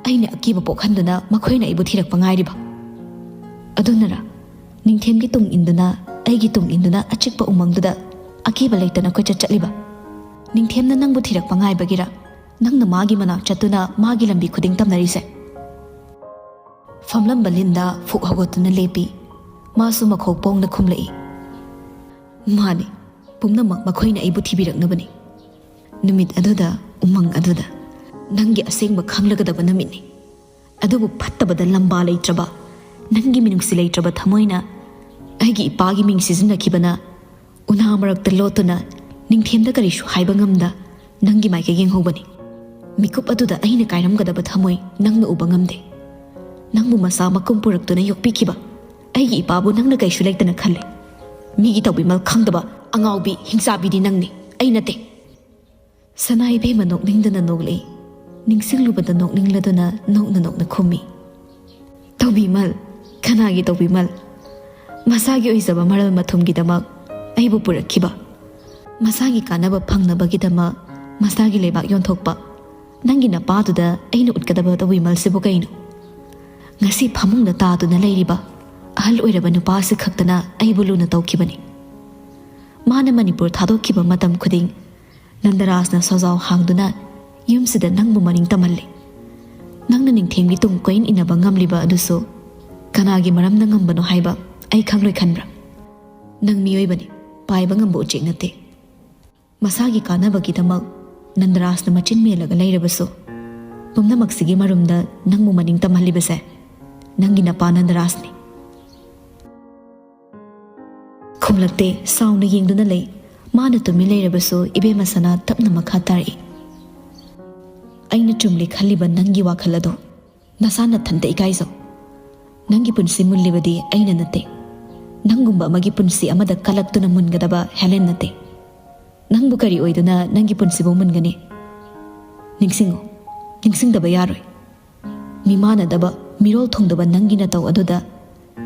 ꯑꯩꯅ ꯑꯀꯤꯕ ꯄꯣꯛꯍꯟꯗꯨꯅ ꯃꯈꯣꯏꯅ ꯑꯩꯕꯨ ꯊꯤꯔꯛꯄ ꯉꯥꯏꯔꯤꯕ꯫ ꯑꯗꯨꯅꯔ ꯅꯤꯡꯊꯦꯝꯒꯤ ꯇꯨꯡ ꯏꯟꯗꯨꯅ, ꯑꯩꯒꯤ ꯇꯨꯡ ꯏꯟꯗꯨꯅ ꯑꯆꯤꯛꯄ ꯎꯃꯪꯗꯨꯗ ꯑꯀꯤꯕ ꯂꯩꯇꯅ ꯀꯣꯏꯆꯠ ꯆꯠꯂꯤꯕ? ꯅꯤꯡꯊꯦꯝꯅ ꯅꯪꯕꯨ ꯊꯤꯔꯛꯄ ꯉꯥꯏꯕꯒꯤꯔ? ꯅꯪꯅ ꯃꯥꯒꯤ ꯃꯅꯥꯛ ꯆꯠꯇꯨꯅ ꯃꯥꯒꯤ ꯂꯝꯕꯤ ꯈꯨꯗꯤꯡ ꯇꯝꯅꯔꯤꯁꯦ?" ꯐꯝꯂꯝꯕ ꯂꯤꯟꯗ ꯐꯨꯛ ꯍꯧꯒꯠꯇꯨꯅ ꯂꯦꯞꯄꯤ꯫ ꯃꯥꯁꯨ ꯃꯈꯣꯛ ꯄꯣꯡꯅ ꯈꯨꯝꯂꯛꯏ, "ꯃꯥꯅꯤ, ꯄꯨꯝꯅꯃꯛ ꯃꯈꯣꯏꯅ ꯑꯩꯕꯨ ꯊꯤꯕꯤꯔꯛꯅꯕꯅꯤ꯫ ꯅꯨꯃꯤꯠ ꯑꯗꯨꯗ, ꯎꯃꯪ ꯑꯗꯨꯗ, ꯅꯪꯒꯤ ꯑꯁꯦꯡꯕ ꯈꯪꯂꯒꯗꯕ ꯅꯨꯃꯤꯠꯅꯤ꯫ ꯑꯗꯨꯕꯨ ꯐꯠꯇꯕꯗ ꯂꯝꯕꯥ ꯂꯩꯇ꯭ꯔꯕ, ꯅꯪꯒꯤ ꯃꯤꯅꯨꯡꯁꯤ ꯂꯩꯇ꯭ꯔꯕ ꯊꯃꯣꯏꯅ ꯑꯩꯒꯤ ꯏꯄꯥꯒꯤ ꯃꯤꯡ ꯁꯤꯖꯤꯟꯅꯈꯤꯕꯅ ꯎꯅꯥ ꯃꯔꯛꯇ ꯂꯣꯠꯇꯨꯅ ꯅꯤꯡꯊꯦꯝꯗ ꯀꯔꯤꯁꯨ ꯍꯥꯏꯕ ꯉꯝꯗ ꯅꯪꯒꯤ ꯃꯥꯏꯀꯩ ꯌꯦꯡꯍꯧꯕꯅꯤ꯫ ꯃꯤꯀꯨꯞ ꯑꯗꯨꯗ ꯑꯩꯅ ꯀꯥꯏꯔꯝꯒꯗꯕ ꯊꯃꯣꯏ ꯅꯪꯅ ꯎꯕ ꯉꯝꯗꯦ꯫ ꯅꯪꯕꯨ ꯃꯆꯥ ꯃꯀꯨꯝ ꯄꯨꯔꯛꯇꯨꯅ ꯌꯣꯛꯄꯤꯈꯤꯕ ꯑꯩꯒꯤ ꯏꯄꯥꯕꯨ ꯅꯪꯅ ꯀꯩꯁꯨ ꯂꯩꯇꯅ ꯈꯜꯂꯦ꯫ ꯃꯤꯒꯤ ꯇꯧꯕꯤꯃꯜ ꯈꯪꯗꯕ ꯑꯉꯥꯎꯕꯤ ꯍꯤꯡꯆꯥꯕꯤꯗꯤ ꯅꯪꯅꯤ, ꯑꯩ ꯅꯠꯇꯦ꯫" ꯁꯅꯥ ꯏꯕꯦꯝꯃ ꯅꯣꯛꯅꯤꯡꯗꯅ ꯅꯣꯛꯂꯛꯏ꯫ ꯅꯤꯡꯁꯤꯡꯂꯨꯕꯗ ꯅꯣꯛꯅꯤꯡꯂꯗꯨꯅ ꯅꯣꯛꯅ ꯅꯣꯛꯅ ꯈꯨꯝꯃꯤ, "ꯇꯧꯕꯤꯃꯜ, ꯀꯅꯥꯒꯤ ꯇꯧꯕꯤꯃꯜ? ꯃꯁꯥꯒꯤ ꯑꯣꯏꯖꯕ ꯃꯔꯜ ꯃꯊꯨꯝꯒꯤꯗꯃꯛ ꯑꯩꯕꯨ ꯄꯨꯔꯛꯈꯤꯕ, ꯃꯁꯥꯒꯤ ꯀꯥꯟꯅꯕ ꯐꯪꯅꯕꯒꯤꯗꯃꯛ ꯃꯁꯥꯒꯤ ꯂꯩꯕꯥꯛ ꯌꯣꯟꯊꯣꯛꯄ ꯅꯪꯒꯤ ꯅꯄꯥꯗꯨꯗ ꯑꯩꯅ ꯎꯠꯀꯗꯕ ꯇꯧꯕꯤꯃꯜꯁꯤꯕꯨ ꯀꯩꯅꯣ? ꯉꯁꯤ ꯐꯃꯨꯡꯗ ꯇꯥꯗꯨꯅ ꯂꯩꯔꯤꯕ ꯑꯍꯜ ꯑꯣꯏꯔꯕ ꯅꯨꯄꯥ ꯑꯁꯤ ꯈꯛꯇꯅ ꯑꯩꯕꯨ ꯂꯨꯅ ꯇꯧꯈꯤꯕꯅꯤ꯫ ꯃꯥꯅ ꯃꯅꯤꯄꯨꯔ ꯊꯥꯗꯣꯛꯈꯤꯕ ꯃꯇꯝ ꯈꯨꯗꯤꯡ ꯅꯟꯗꯔꯥꯖꯅ ꯁꯣꯖꯥꯎ ꯍꯥꯡꯗꯨꯅ ꯌꯨꯝꯁꯤꯗ ꯅꯪꯕꯨ ꯃꯅꯤꯡ ꯇꯝꯍꯜꯂꯤ꯫ ꯅꯪꯅ ꯅꯤꯡꯊꯦꯝꯒꯤ ꯇꯨꯡ ꯀꯣꯏꯟ ꯏꯟꯅꯕ ꯉꯝꯂꯤꯕ ꯑꯗꯨꯁꯨ ꯀꯅꯥꯒꯤ ꯃꯔꯝꯅ ꯉꯝꯕꯅꯣ ꯍꯥꯏꯕ ꯑꯩ ꯈꯪꯂꯣꯏ ꯈꯟꯕ꯭ꯔꯥ? ꯅꯪ ꯃꯤꯑꯣꯏꯕꯅꯤ, ꯄꯥꯏꯕ ꯉꯝꯕ ꯎꯆꯦꯛ ꯅꯠꯇꯦ꯫" ꯃꯁꯥꯒꯤ ꯀꯥꯟꯅꯕꯒꯤꯗꯃꯛ ꯅꯟꯗꯔꯥꯖꯅ ꯃꯆꯤꯟ ꯃꯦꯜꯂꯒ ꯂꯩꯔꯕꯁꯨ, ꯄꯨꯝꯅꯃꯛꯁꯤꯒꯤ ꯃꯔꯨꯝꯗ ꯅꯪꯕꯨ ꯃꯅꯤꯡ ꯇꯝꯍꯜꯂꯤꯕꯁꯦ ꯅꯪꯒꯤ ꯅꯄꯥ ꯅꯟꯗꯔꯥꯖꯅꯤ꯫ ꯈꯨꯝꯂꯛꯇꯦ꯫ ꯁꯥꯎꯅ ꯌꯦꯡꯗꯨꯅ ꯂꯩ꯫ ꯃꯥꯅ ꯇꯨꯃꯤꯟ ꯂꯩꯔꯕꯁꯨ ꯏꯕꯦꯝꯃ ꯁꯅꯥ ꯇꯞꯅ ꯃꯈꯥ ꯇꯥꯔꯛꯏ, "ꯑꯩꯅ ꯆꯨꯝꯂꯦ ꯈꯜꯂꯤꯕ ꯅꯪꯒꯤ ꯋꯥꯈꯜ ꯑꯗꯨ ꯅꯁꯥ ꯅꯊꯟꯇ ꯏꯀꯥꯏꯖꯧ꯫ ꯅꯪꯒꯤ ꯄꯨꯟꯁꯤ ꯃꯨꯜꯂꯤꯕꯗꯤ ꯑꯩꯅ ꯅꯠꯇꯦ꯫ ꯅꯪꯒꯨꯝꯕ ꯑꯃꯒꯤ ꯄꯨꯟꯁꯤ ꯑꯃꯗ ꯀꯜꯂꯛꯇꯨꯅ ꯃꯨꯟꯒꯗꯕ ꯍꯦꯂꯦꯟ ꯅꯠꯇꯦ꯫ ꯅꯪꯕꯨ ꯀꯔꯤ ꯑꯣꯏꯗꯨꯅ ꯅꯪꯒꯤ ꯄꯨꯟꯁꯤꯕꯨ ꯃꯨꯟꯒꯅꯤ? ꯅꯤꯡꯁꯤꯡꯉꯨ, ꯅꯤꯡꯁꯤꯡꯗꯕ ꯌꯥꯔꯣꯏ꯫ ꯃꯤꯃꯥꯟꯅꯗꯕ, ꯃꯤꯔꯣꯜ ꯊꯨꯡꯗꯕ ꯅꯪꯒꯤ ꯅꯇꯧ ꯑꯗꯨꯗ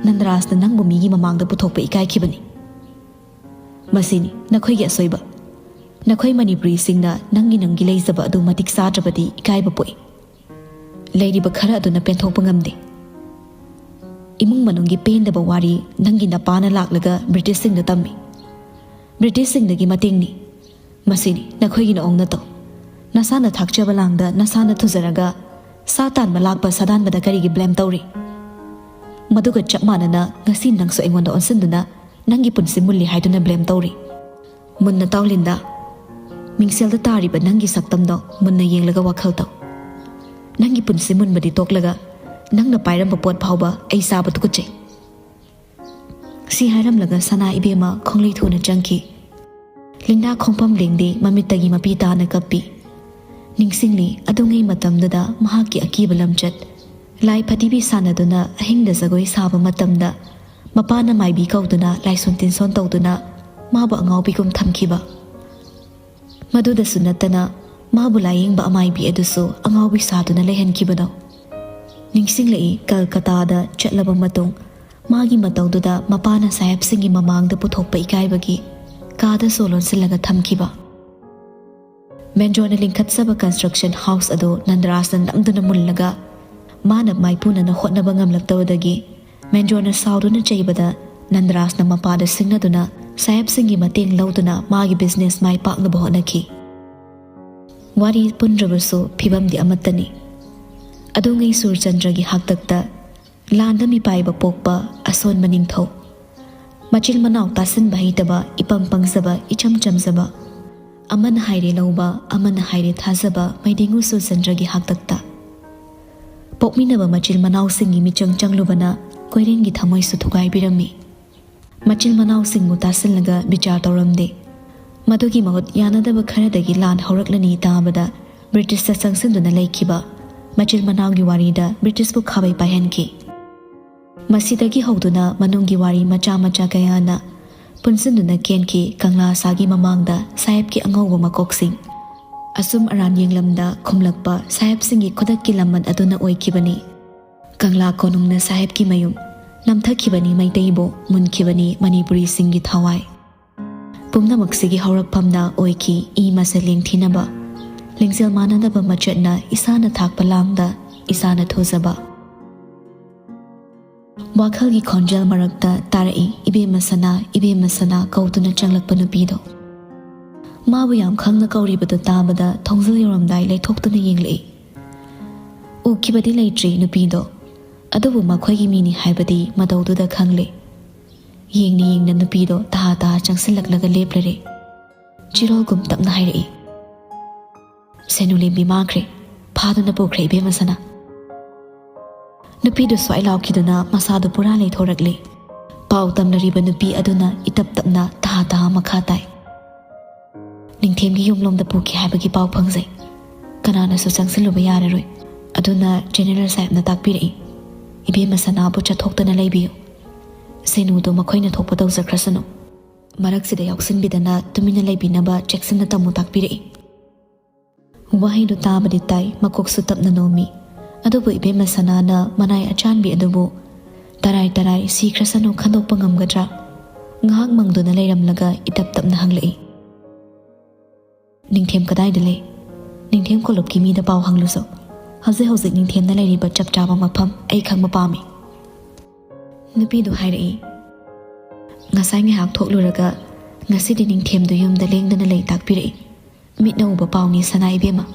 ꯅꯟꯗꯔꯥꯖꯅ ꯅꯪꯕꯨ ꯃꯤꯒꯤ ꯃꯃꯥꯡꯗ ꯄꯨꯊꯣꯛꯄ ꯏꯀꯥꯏꯈꯤꯕꯅꯤ꯫ ꯃꯁꯤꯅꯤ ꯅꯈꯣꯏꯒꯤ ꯑꯁꯣꯏꯕ꯫ ꯅꯈꯣꯏ ꯃꯅꯤꯄꯨꯔꯤꯁꯤꯡꯅ ꯅꯪꯒꯤ ꯅꯪꯒꯤ ꯂꯩꯖꯕ ꯑꯗꯨ ꯃꯇꯤꯛ ꯆꯥꯗ꯭ꯔꯕꯗꯤ ꯏꯀꯥꯏꯕ ꯄꯣꯛꯏ꯫ ꯂꯩꯔꯤꯕ ꯈꯔ ꯑꯗꯨꯅ ꯄꯦꯟꯊꯣꯛꯄ ꯉꯝꯗꯦ꯫ ꯏꯃꯨꯡ ꯃꯅꯨꯡꯒꯤ ꯄꯦꯟꯗꯕ ꯋꯥꯔꯤ ꯅꯪꯒꯤ ꯅꯄꯥꯅ ꯂꯥꯛꯂꯒ ꯕ꯭ꯔꯤꯇꯤꯁꯁꯤꯡꯗ ꯇꯝꯃꯤ꯫ ꯕ꯭ꯔꯤꯇꯤꯁꯁꯤꯡꯗꯒꯤ ꯃꯇꯦꯡꯅꯤ꯫ ꯃꯁꯤꯅꯤ ꯅꯈꯣꯏꯒꯤ ꯅꯑꯣꯡ ꯅꯇꯧ꯫ ꯅꯁꯥꯅ ꯊꯥꯛꯆꯕ ꯂꯥꯡꯗ ꯅꯁꯥꯅ ꯊꯨꯖꯔꯒ ꯁꯥ ꯇꯥꯟꯕ ꯂꯥꯛꯄ ꯁꯥꯗꯥꯟꯕꯗ ꯀꯔꯤꯒꯤ ꯕ꯭ꯂꯦꯝ ꯇꯧꯔꯤ? ꯃꯗꯨꯒ ꯆꯞ ꯃꯥꯟꯅꯅ ꯉꯁꯤ ꯅꯪꯁꯨ ꯑꯩꯉꯣꯟꯗ ꯑꯣꯟꯁꯤꯟꯗꯨꯅ ꯅꯪꯒꯤ ꯄꯨꯟꯁꯤ ꯃꯨꯜꯂꯤ ꯍꯥꯏꯗꯨꯅ ꯕ꯭ꯂꯦꯝ ꯇꯧꯔꯤ꯫ ꯃꯨꯟꯅ ꯇꯥꯎ ꯂꯤꯟꯗꯥ, ꯃꯤꯡꯁꯦꯜꯗ ꯇꯥꯔꯤꯕ ꯅꯪꯒꯤ ꯁꯛꯇꯝꯗꯣ ꯃꯨꯟꯅ ꯌꯦꯡꯂꯒ ꯋꯥꯈꯜ ꯇꯧ꯫ ꯅꯪꯒꯤ ꯄꯨꯟꯁꯤ ꯃꯨꯟꯕꯗꯤ ꯇꯣꯛꯂꯒ ꯅꯪꯅ ꯄꯥꯏꯔꯝꯕ ꯄꯣꯠ ꯐꯥꯎꯕ ꯑꯩ ꯆꯥꯕ ꯇꯨꯀꯠꯆꯩ꯫ ꯁꯤ ꯍꯥꯏꯔꯝꯂꯒ ꯁꯅꯥ ꯏꯕꯦꯝꯃ ꯈꯣꯡꯂꯩ ꯊꯨꯅ ꯆꯪꯈꯤ꯫ ꯂꯤꯟꯗꯥ ꯈꯣꯡꯐꯝ ꯂꯦꯡꯗꯦ, ꯃꯃꯤꯠꯇꯒꯤ ꯃꯄꯤ ꯇꯥꯅ ꯀꯞꯄꯤ꯫ ꯅꯤꯡꯁꯤꯡꯂꯤ, ꯑꯗꯨꯉꯩ ꯃꯇꯝꯗꯨꯗ ꯃꯍꯥꯛꯀꯤ ꯑꯀꯤꯕ ꯂꯝꯆꯠ꯫ ꯂꯥꯏ ꯐꯗꯤꯕꯤ ꯁꯥꯟꯅꯗꯨꯅ ꯑꯍꯤꯡꯗ ꯖꯒꯣꯏ ꯁꯥꯕ ꯃꯇꯝꯗ ꯃꯄꯥꯅ ꯃꯥꯏꯕꯤ ꯀꯧꯗꯨꯅ ꯂꯥꯏꯁꯣꯟ ꯇꯤꯟꯁꯣꯟ ꯇꯧꯗꯨꯅ ꯃꯥꯕꯨ ꯑꯉꯥꯎꯕꯤꯒꯨꯝ ꯊꯝꯈꯤꯕ꯫ ꯃꯗꯨꯗꯁꯨ ꯅꯠꯇꯅ ꯃꯥꯕꯨ ꯂꯥꯌꯦꯡꯕ ꯑꯃꯥꯏꯕꯤ ꯑꯗꯨꯁꯨ ꯑꯉꯥꯎꯕꯤ ꯁꯥꯗꯨꯅ ꯂꯩꯍꯟꯈꯤꯕꯗꯣ꯫ ꯅꯤꯡꯁꯤꯡꯂꯛꯏ, ꯀꯜꯀꯇꯥꯗ ꯆꯠꯂꯕ ꯃꯇꯨꯡ ꯃꯥꯒꯤ ꯃꯇꯧꯗꯨꯗ ꯃꯄꯥꯅ ꯁꯥꯍꯦꯕꯁꯤꯡꯒꯤ ꯃꯃꯥꯡꯗ ꯄꯨꯊꯣꯛꯄ ꯏꯀꯥꯏꯕꯒꯤ ꯀꯥꯗ ꯁꯣ ꯂꯣꯟꯁꯤꯜꯂꯒ ꯊꯝꯈꯤꯕ꯫ ꯃꯦꯟꯖꯣꯅ ꯂꯤꯡꯈꯠꯆꯕ ꯀꯟꯁꯇ꯭ꯔꯛꯁꯟ ꯍꯥꯎꯁ ꯑꯗꯨ ꯅꯟꯗꯔꯥꯖꯅ ꯅꯝꯗꯨꯅ ꯃꯨꯜꯂꯒ ꯃꯥꯅ ꯃꯥꯏꯄꯨꯅꯅ ꯍꯣꯠꯅꯕ ꯉꯝꯂꯛꯇꯕꯗꯒꯤ ꯃꯦꯟꯖꯣꯅ ꯁꯥꯎꯗꯨꯅ ꯆꯩꯕꯗ ꯅꯟꯗꯔꯥꯖꯅ ꯃꯄꯥꯗ ꯁꯤꯡꯅꯗꯨꯅ ꯁꯥꯍꯦꯕꯁꯤꯡꯒꯤ ꯃꯇꯦꯡ ꯂꯧꯗꯨꯅ ꯃꯥꯒꯤ ꯕꯤꯖꯤꯅꯦꯁ ꯃꯥꯏ ꯄꯥꯛꯅꯕ ꯍꯣꯠꯅꯈꯤ꯫ ꯋꯥꯔꯤ ꯄꯨꯟꯗ꯭ꯔꯕꯁꯨ ꯐꯤꯕꯝꯗꯤ ꯑꯃꯠꯇꯅꯤ꯫ ꯑꯗꯨꯉꯩ ꯁꯨꯔꯆꯟꯗ꯭ꯔꯒꯤ ꯍꯥꯛꯇꯛꯇ ꯂꯥꯟꯗ ꯃꯤꯄꯥꯏꯕ ꯄꯣꯛꯄ ꯑꯁꯣꯟꯕ ꯅꯤꯡꯊꯧ꯫ ꯃꯆꯤꯜ ꯃꯅꯥꯎ ꯇꯥꯁꯤꯟꯕ ꯍꯩꯇꯕ, ꯏꯄꯪ ꯄꯪꯖꯕ, ꯏꯆꯝ ꯆꯝꯖꯕ꯫ ꯑꯃꯅ ꯍꯥꯏꯔꯦ ꯂꯧꯕ, ꯑꯃꯅ ꯍꯥꯏꯔꯦ ꯊꯥꯖꯕ, ꯃꯩꯗꯤꯡꯉꯨ ꯁꯨꯔꯆꯟꯗ꯭ꯔꯒꯤ ꯍꯥꯛꯇꯛꯇ꯫ ꯄꯣꯛꯃꯤꯟꯅꯕ ꯃꯆꯤꯜ ꯃꯅꯥꯎꯁꯤꯡꯒꯤ ꯃꯤꯆꯪ ꯆꯪꯂꯨꯕꯅ ꯀꯣꯏꯔꯦꯡꯒꯤ ꯊꯃꯣꯏꯁꯨ ꯊꯨꯒꯥꯏꯕꯤꯔꯝꯃꯤ꯫ ꯃꯆꯤꯜ ꯃꯅꯥꯎꯁꯤꯡꯕꯨ ꯇꯥꯁꯤꯜꯂꯒ ꯕꯤꯆꯥꯔ ꯇꯧꯔꯝꯗꯦ꯫ ꯃꯗꯨꯒꯤ ꯃꯍꯨꯠ ꯌꯥꯅꯗꯕ ꯈꯔꯗꯒꯤ ꯂꯥꯟ ꯍꯧꯔꯛꯂꯅꯤ ꯇꯥꯕꯗ ꯕ꯭ꯔꯤꯇꯤꯁꯇ ꯆꯪꯁꯤꯟꯗꯨꯅ ꯂꯩꯈꯤꯕ ꯃꯆꯤꯜ ꯃꯅꯥꯎꯒꯤ ꯋꯥꯔꯤꯗ ꯕ꯭ꯔꯤꯇꯤꯁꯄꯨ ꯈꯥꯕꯩ ꯄꯥꯏꯍꯟꯈꯤ꯫ ꯃꯁꯤꯗꯒꯤ ꯍꯧꯗꯨꯅ ꯃꯅꯨꯡꯒꯤ ꯋꯥꯔꯤ ꯃꯆꯥ ꯃꯆꯥ ꯀꯌꯥꯅ ꯄꯨꯟꯁꯤꯟꯗꯨꯅ ꯀꯦꯟꯈꯤ ꯀꯪꯂꯥ ꯁꯥꯒꯤ ꯃꯃꯥꯡꯗ ꯁꯥꯍꯦꯕꯀꯤ ꯑꯉꯧꯕ ꯃꯀꯣꯛꯁꯤꯡ꯫ ꯑꯆꯨꯝ ꯑꯔꯥꯟ ꯌꯦꯡꯂꯝꯗ ꯈꯨꯝꯂꯛꯄ ꯁꯥꯍꯦꯕꯁꯤꯡꯒꯤ ꯈꯨꯗꯛꯀꯤ ꯂꯃꯟ ꯑꯗꯨꯅ ꯑꯣꯏꯈꯤꯕꯅꯤ꯫ ꯀꯪꯂꯥ ꯀꯣꯅꯨꯡꯅ ꯁꯥꯍꯦꯕꯀꯤ ꯃꯌꯨꯝ꯫ ꯅꯝꯊꯈꯤꯕꯅꯤ ꯃꯩꯇꯩꯕꯨ, ꯃꯨꯟꯈꯤꯕꯅꯤ ꯃꯅꯤꯄꯨꯔꯤꯁꯤꯡꯒꯤ ꯊꯋꯥꯏ꯫ ꯄꯨꯝꯅꯃꯛꯁꯤꯒꯤ ꯍꯧꯔꯛꯐꯝꯗ ꯑꯣꯏꯈꯤ ꯏ ꯃꯁꯦꯜ ꯂꯦꯡꯊꯤꯅꯕ, ꯂꯤꯡꯖꯦꯜ ꯃꯥꯟꯅꯗꯕ ꯃꯆꯠꯅ ꯏꯁꯥꯅ ꯊꯥꯛꯄ ꯂꯥꯡꯗ ꯏꯁꯥꯅ ꯊꯨꯖꯕ꯫ ꯋꯥꯈꯜꯒꯤ ꯈꯣꯟꯖꯦꯜ ꯃꯔꯛꯇ ꯇꯥꯔꯛꯏ ꯏꯕꯦꯝꯃ ꯁꯅꯥ, ꯏꯕꯦꯝꯃ ꯁꯅꯥ ꯀꯧꯗꯨꯅ ꯆꯪꯂꯛꯄ ꯅꯨꯄꯤꯗꯣ꯫ ꯃꯥꯕꯨ ꯌꯥꯝ ꯈꯪꯅ ꯀꯧꯔꯤꯕꯗꯨ ꯇꯥꯕꯗ ꯊꯣꯡꯖꯤꯜ ꯌꯧꯔꯝꯗꯥꯏ ꯂꯩꯊꯣꯛꯇꯨꯅ ꯌꯦꯡꯂꯛꯏ꯫ ꯎꯈꯤꯕꯗꯤ ꯂꯩꯇ꯭ꯔꯤ ꯅꯨꯄꯤꯗꯣ, ꯑꯗꯨꯕꯨ ꯃꯈꯣꯏꯒꯤ ꯃꯤꯅꯤ ꯍꯥꯏꯕꯗꯤ ꯃꯇꯧꯗꯨꯗ ꯈꯪꯂꯦ꯫ ꯌꯦꯡꯅ ꯌꯦꯡꯅ ꯅꯨꯄꯤꯗꯣ ꯇꯍꯥ ꯇꯍꯥ ꯆꯪꯁꯤꯜꯂꯛꯂꯒ ꯂꯦꯞꯂꯔꯦ꯫ ꯆꯤꯔꯣꯜꯒꯨꯝ ꯇꯞꯅ ꯍꯥꯏꯔꯛꯏ, "ꯁꯦꯅꯨꯂꯦꯝꯕꯤ ꯃꯥꯡꯈ꯭ꯔꯦ, ꯐꯥꯗꯨꯅ ꯄꯨꯈ꯭ꯔꯦ ꯏꯕꯦꯝꯃ ꯁꯅꯥ!" ꯅꯨꯄꯤꯗꯨ ꯁ꯭ꯋꯥꯏ ꯂꯥꯎꯈꯤꯗꯨꯅ ꯃꯁꯥꯗꯨ ꯄꯨꯔꯥ ꯂꯩꯊꯣꯔꯛꯂꯦ꯫ ꯄꯥꯎ ꯇꯝꯂꯔꯤꯕ ꯅꯨꯄꯤ ꯑꯗꯨꯅ ꯏꯇꯞ ꯇꯞꯅ ꯇꯍꯥ ꯇꯍꯥ ꯃꯈꯥ ꯇꯥꯏ꯫ "ꯅꯤꯡꯊꯦꯝꯒꯤ ꯌꯨꯝꯂꯣꯝꯗ ꯄꯨꯈꯤ ꯍꯥꯏꯕꯒꯤ ꯄꯥꯎ ꯐꯪꯖꯩ꯫ ꯀꯅꯥꯅꯁꯨ ꯆꯪꯁꯤꯜꯂꯨꯕ ꯌꯥꯔꯔꯣꯏ꯫ ꯑꯗꯨꯅ ꯖꯦꯅꯦꯔꯦꯜ ꯁꯥꯍꯦꯕꯅ ꯇꯥꯛꯄꯤꯔꯛꯏ, ꯏꯕꯦꯝꯃ ꯁꯅꯥꯕꯨ ꯆꯠꯊꯣꯛꯇꯅ ꯂꯩꯕꯤꯌꯨ꯫ ꯁꯦꯅꯨꯗꯨ ꯃꯈꯣꯏꯅ ꯊꯣꯛꯄ ꯇꯧꯖꯈ꯭ꯔꯁꯅꯨ꯫ ꯃꯔꯛꯁꯤꯗ ꯌꯥꯎꯁꯤꯟꯕꯤꯗꯅ ꯇꯨꯃꯤꯟꯅ ꯂꯩꯕꯤꯅꯕ ꯆꯦꯛꯁꯤꯟꯅ ꯇꯝꯃꯨ ꯇꯥꯛꯄꯤꯔꯛꯏ꯫" ꯋꯥꯍꯩꯗꯨ ꯇꯥꯕꯗꯤ ꯇꯥꯏ, ꯃꯀꯣꯛꯁꯨ ꯇꯞꯅ ꯅꯣꯝꯃꯤ꯫ ꯑꯗꯨꯕꯨ ꯏꯕꯦꯝꯃ ꯁꯅꯥꯅ ꯃꯅꯥꯏ ꯑꯆꯥꯟꯕꯤ ꯑꯗꯨꯕꯨ ꯇꯔꯥꯏ ꯇꯔꯥꯏ ꯁꯤꯈ꯭ꯔꯁꯅꯨ ꯈꯟꯗꯣꯛꯄ ꯉꯝꯒꯗ꯭ꯔꯥ? ꯉꯥꯏꯍꯥꯛ ꯃꯪꯗꯨꯅ ꯂꯩꯔꯝꯂꯒ ꯏꯇꯞ ꯇꯞꯅ ꯍꯪꯂꯛꯏ, "ꯅꯤꯡꯊꯦꯝ ꯀꯗꯥꯏꯗ ꯂꯩ? ꯅꯤꯡꯊꯦꯝ ꯀꯣꯂꯨꯞꯀꯤ ꯃꯤꯗ ꯄꯥꯎ ꯍꯪꯂꯨꯁꯣ꯫ ꯍꯧꯖꯤꯛ ꯍꯧꯖꯤꯛ ꯅꯤꯡꯊꯦꯝꯅ ꯂꯩꯔꯤꯕ ꯆꯞ ꯆꯥꯕ ꯃꯐꯝ ꯑꯩ ꯈꯪꯕ ꯄꯥꯝꯃꯤ꯫" ꯅꯨꯄꯤꯗꯨ ꯍꯥꯏꯔꯛꯏ, "ꯉꯁꯥꯏ ꯉꯥꯏꯍꯥꯛ ꯊꯣꯛꯂꯨꯔꯒ ꯉꯁꯤꯗꯤ ꯅꯤꯡꯊꯦꯝꯗꯨ ꯌꯨꯝꯗ ꯂꯦꯡꯗꯅ ꯂꯩ ꯇꯥꯛꯄꯤꯔꯛꯏ꯫ ꯃꯤꯠꯅ ꯎꯕ ꯄꯥꯎꯅꯤ ꯁꯅꯥ ꯏꯕꯦꯝꯃ꯫"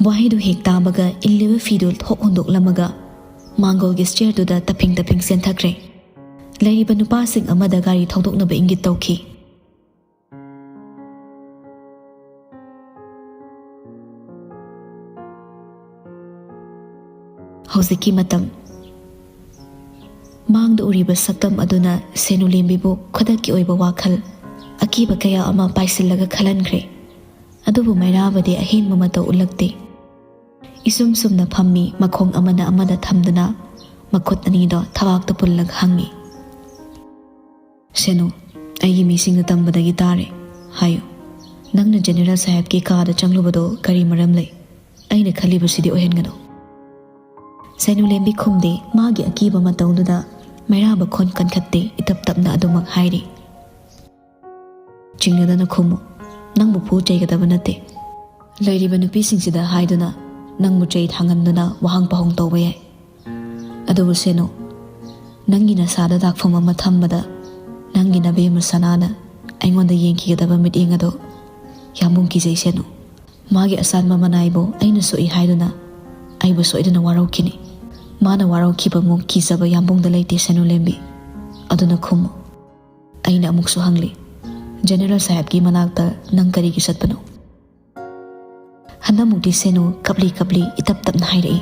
ꯋꯥꯍꯩꯗꯨ ꯍꯦꯛ ꯇꯥꯕꯒ ꯏꯜꯂꯤꯕ ꯐꯤꯗꯨ ꯊꯣꯛ ꯍꯨꯟꯗꯣꯛꯂꯝꯃꯒ ꯃꯥꯡꯒꯣꯜꯒꯤ ꯁ꯭ꯇꯤꯌꯔꯗꯨꯗ ꯇꯞꯐꯤꯡ ꯇꯞꯐꯤꯡ ꯆꯦꯟꯊꯈ꯭ꯔꯦ꯫ ꯂꯩꯔꯤꯕ ꯅꯨꯄꯥꯁꯤꯡ ꯑꯃꯗ ꯒꯥꯔꯤ ꯊꯧꯗꯣꯛꯅꯕ ꯏꯪꯒꯤꯠ ꯇꯧꯈꯤ꯫ ꯍꯧꯖꯤꯛꯀꯤ ꯃꯇꯝ꯫ ꯃꯥꯡꯗ ꯎꯔꯤꯕ ꯁꯛꯇꯝ ꯑꯗꯨꯅ ꯁꯦꯅꯨꯂꯦꯝꯕꯤꯕꯨ ꯈꯨꯗꯛꯀꯤ ꯑꯣꯏꯕ ꯋꯥꯈꯜ, ꯑꯀꯤꯕ ꯀꯌꯥ ꯑꯃ ꯄꯥꯏꯁꯤꯜꯂꯒ ꯈꯜꯍꯟꯈ꯭ꯔꯦ꯫ ꯑꯗꯨꯕꯨ ꯃꯩꯔꯥꯕꯗꯤ ꯑꯍꯦꯟꯕ ꯃꯇꯧ ꯎꯠꯂꯛꯇꯦ꯫ ꯏꯁꯨꯝ ꯁꯨꯝꯅ ꯐꯝꯃꯤ, ꯃꯈꯣꯡ ꯑꯃꯅ ꯑꯃꯗ ꯊꯝꯗꯨꯅ ꯃꯈꯨꯠ ꯑꯅꯤꯗꯣ ꯊꯕꯥꯛꯇ ꯄꯨꯜꯂꯒ ꯍꯪꯉꯤ, "ꯁꯦꯅꯨ, ꯑꯩꯒꯤ ꯃꯤꯁꯤꯡꯅ ꯇꯝꯕꯗꯒꯤ ꯇꯥꯔꯦ꯫ ꯍꯥꯏꯌꯨ, ꯅꯪꯅ ꯖꯦꯅꯦꯔꯦꯜ ꯁꯥꯍꯦꯕꯀꯤ ꯀꯥꯗ ꯆꯪꯂꯨꯕꯗꯣ ꯀꯔꯤ ꯃꯔꯝ ꯂꯩ? ꯑꯩꯅ ꯈꯜꯂꯤꯕꯁꯤꯗꯤ ꯑꯣꯏꯍꯟꯒꯅꯨ꯫" ꯁꯦꯅꯨꯂꯦꯝꯕꯤ ꯈꯨꯝꯗꯦ, ꯃꯥꯒꯤ ꯑꯀꯤꯕ ꯃꯇꯧꯗꯨꯗ ꯃꯩꯔꯥꯕ ꯈꯣꯟ ꯀꯟꯈꯠꯇꯦ, ꯏꯇꯞ ꯇꯞꯅ ꯑꯗꯨꯃꯛ ꯍꯥꯏꯔꯤ, "ꯆꯤꯡꯅꯗꯅ ꯈꯨꯝꯃꯨ꯫ ꯅꯪꯕꯨ ꯐꯨ ꯆꯩꯒꯗꯕ ꯅꯠꯇꯦ꯫ ꯂꯩꯔꯤꯕ ꯅꯨꯄꯤꯁꯤꯡꯁꯤꯗ ꯍꯥꯏꯗꯨꯅ ꯅꯪꯕꯨ ꯆꯩ ꯊꯥꯡꯍꯟꯗꯨꯅ ꯋꯥꯍꯪ ꯄꯥꯎꯍꯪ ꯇꯧꯕ ꯌꯥꯏ꯫ ꯑꯗꯨꯕꯨ ꯁꯦꯅꯨ, ꯅꯪꯒꯤ ꯅꯁꯥꯗ ꯗꯥꯛꯐꯝ ꯑꯃ ꯊꯝꯕꯗ ꯅꯪꯒꯤ ꯅꯕꯦꯝꯃ ꯁꯅꯥꯅ ꯑꯩꯉꯣꯟꯗ ꯌꯦꯡꯈꯤꯒꯗꯕ ꯃꯤꯠꯌꯦꯡ ꯑꯗꯣ ꯌꯥꯝꯕꯨꯡ ꯀꯤꯖꯩ ꯁꯦꯅꯨ꯫ ꯃꯥꯒꯤ ꯑꯁꯥꯟꯕ ꯃꯅꯥꯏꯕꯨ ꯑꯩꯅ ꯁꯣꯛꯏ ꯍꯥꯏꯗꯨꯅ ꯑꯩꯕꯨ ꯁꯣꯏꯗꯅ ꯋꯥꯔꯧꯈꯤꯅꯤ꯫ ꯃꯥꯅ ꯋꯥꯔꯧꯈꯤꯕꯃꯨꯛ ꯀꯤꯖꯕ ꯌꯥꯝꯕꯨꯡꯗ ꯂꯩꯇꯦ ꯁꯦꯅꯨ ꯂꯦꯝꯕꯤ꯫ ꯑꯗꯨꯅ ꯈꯨꯝꯃꯨ꯫ ꯑꯩꯅ ꯑꯃꯨꯛꯁꯨ ꯍꯪꯂꯤ, "ꯖꯦꯅꯦꯔꯦꯜ ꯁꯥꯍꯦꯕꯀꯤ ꯃꯅꯥꯛꯇ ꯅꯪ ꯀꯔꯤꯒꯤ ꯆꯠꯄꯅꯣ?" ꯍꯟꯗꯛꯃꯨꯛꯇꯤ ꯁꯦꯅꯨ ꯀꯞꯂꯤ ꯀꯞꯂꯤ ꯏꯇꯞ ꯇꯞꯅ ꯍꯥꯏꯔꯛꯏ,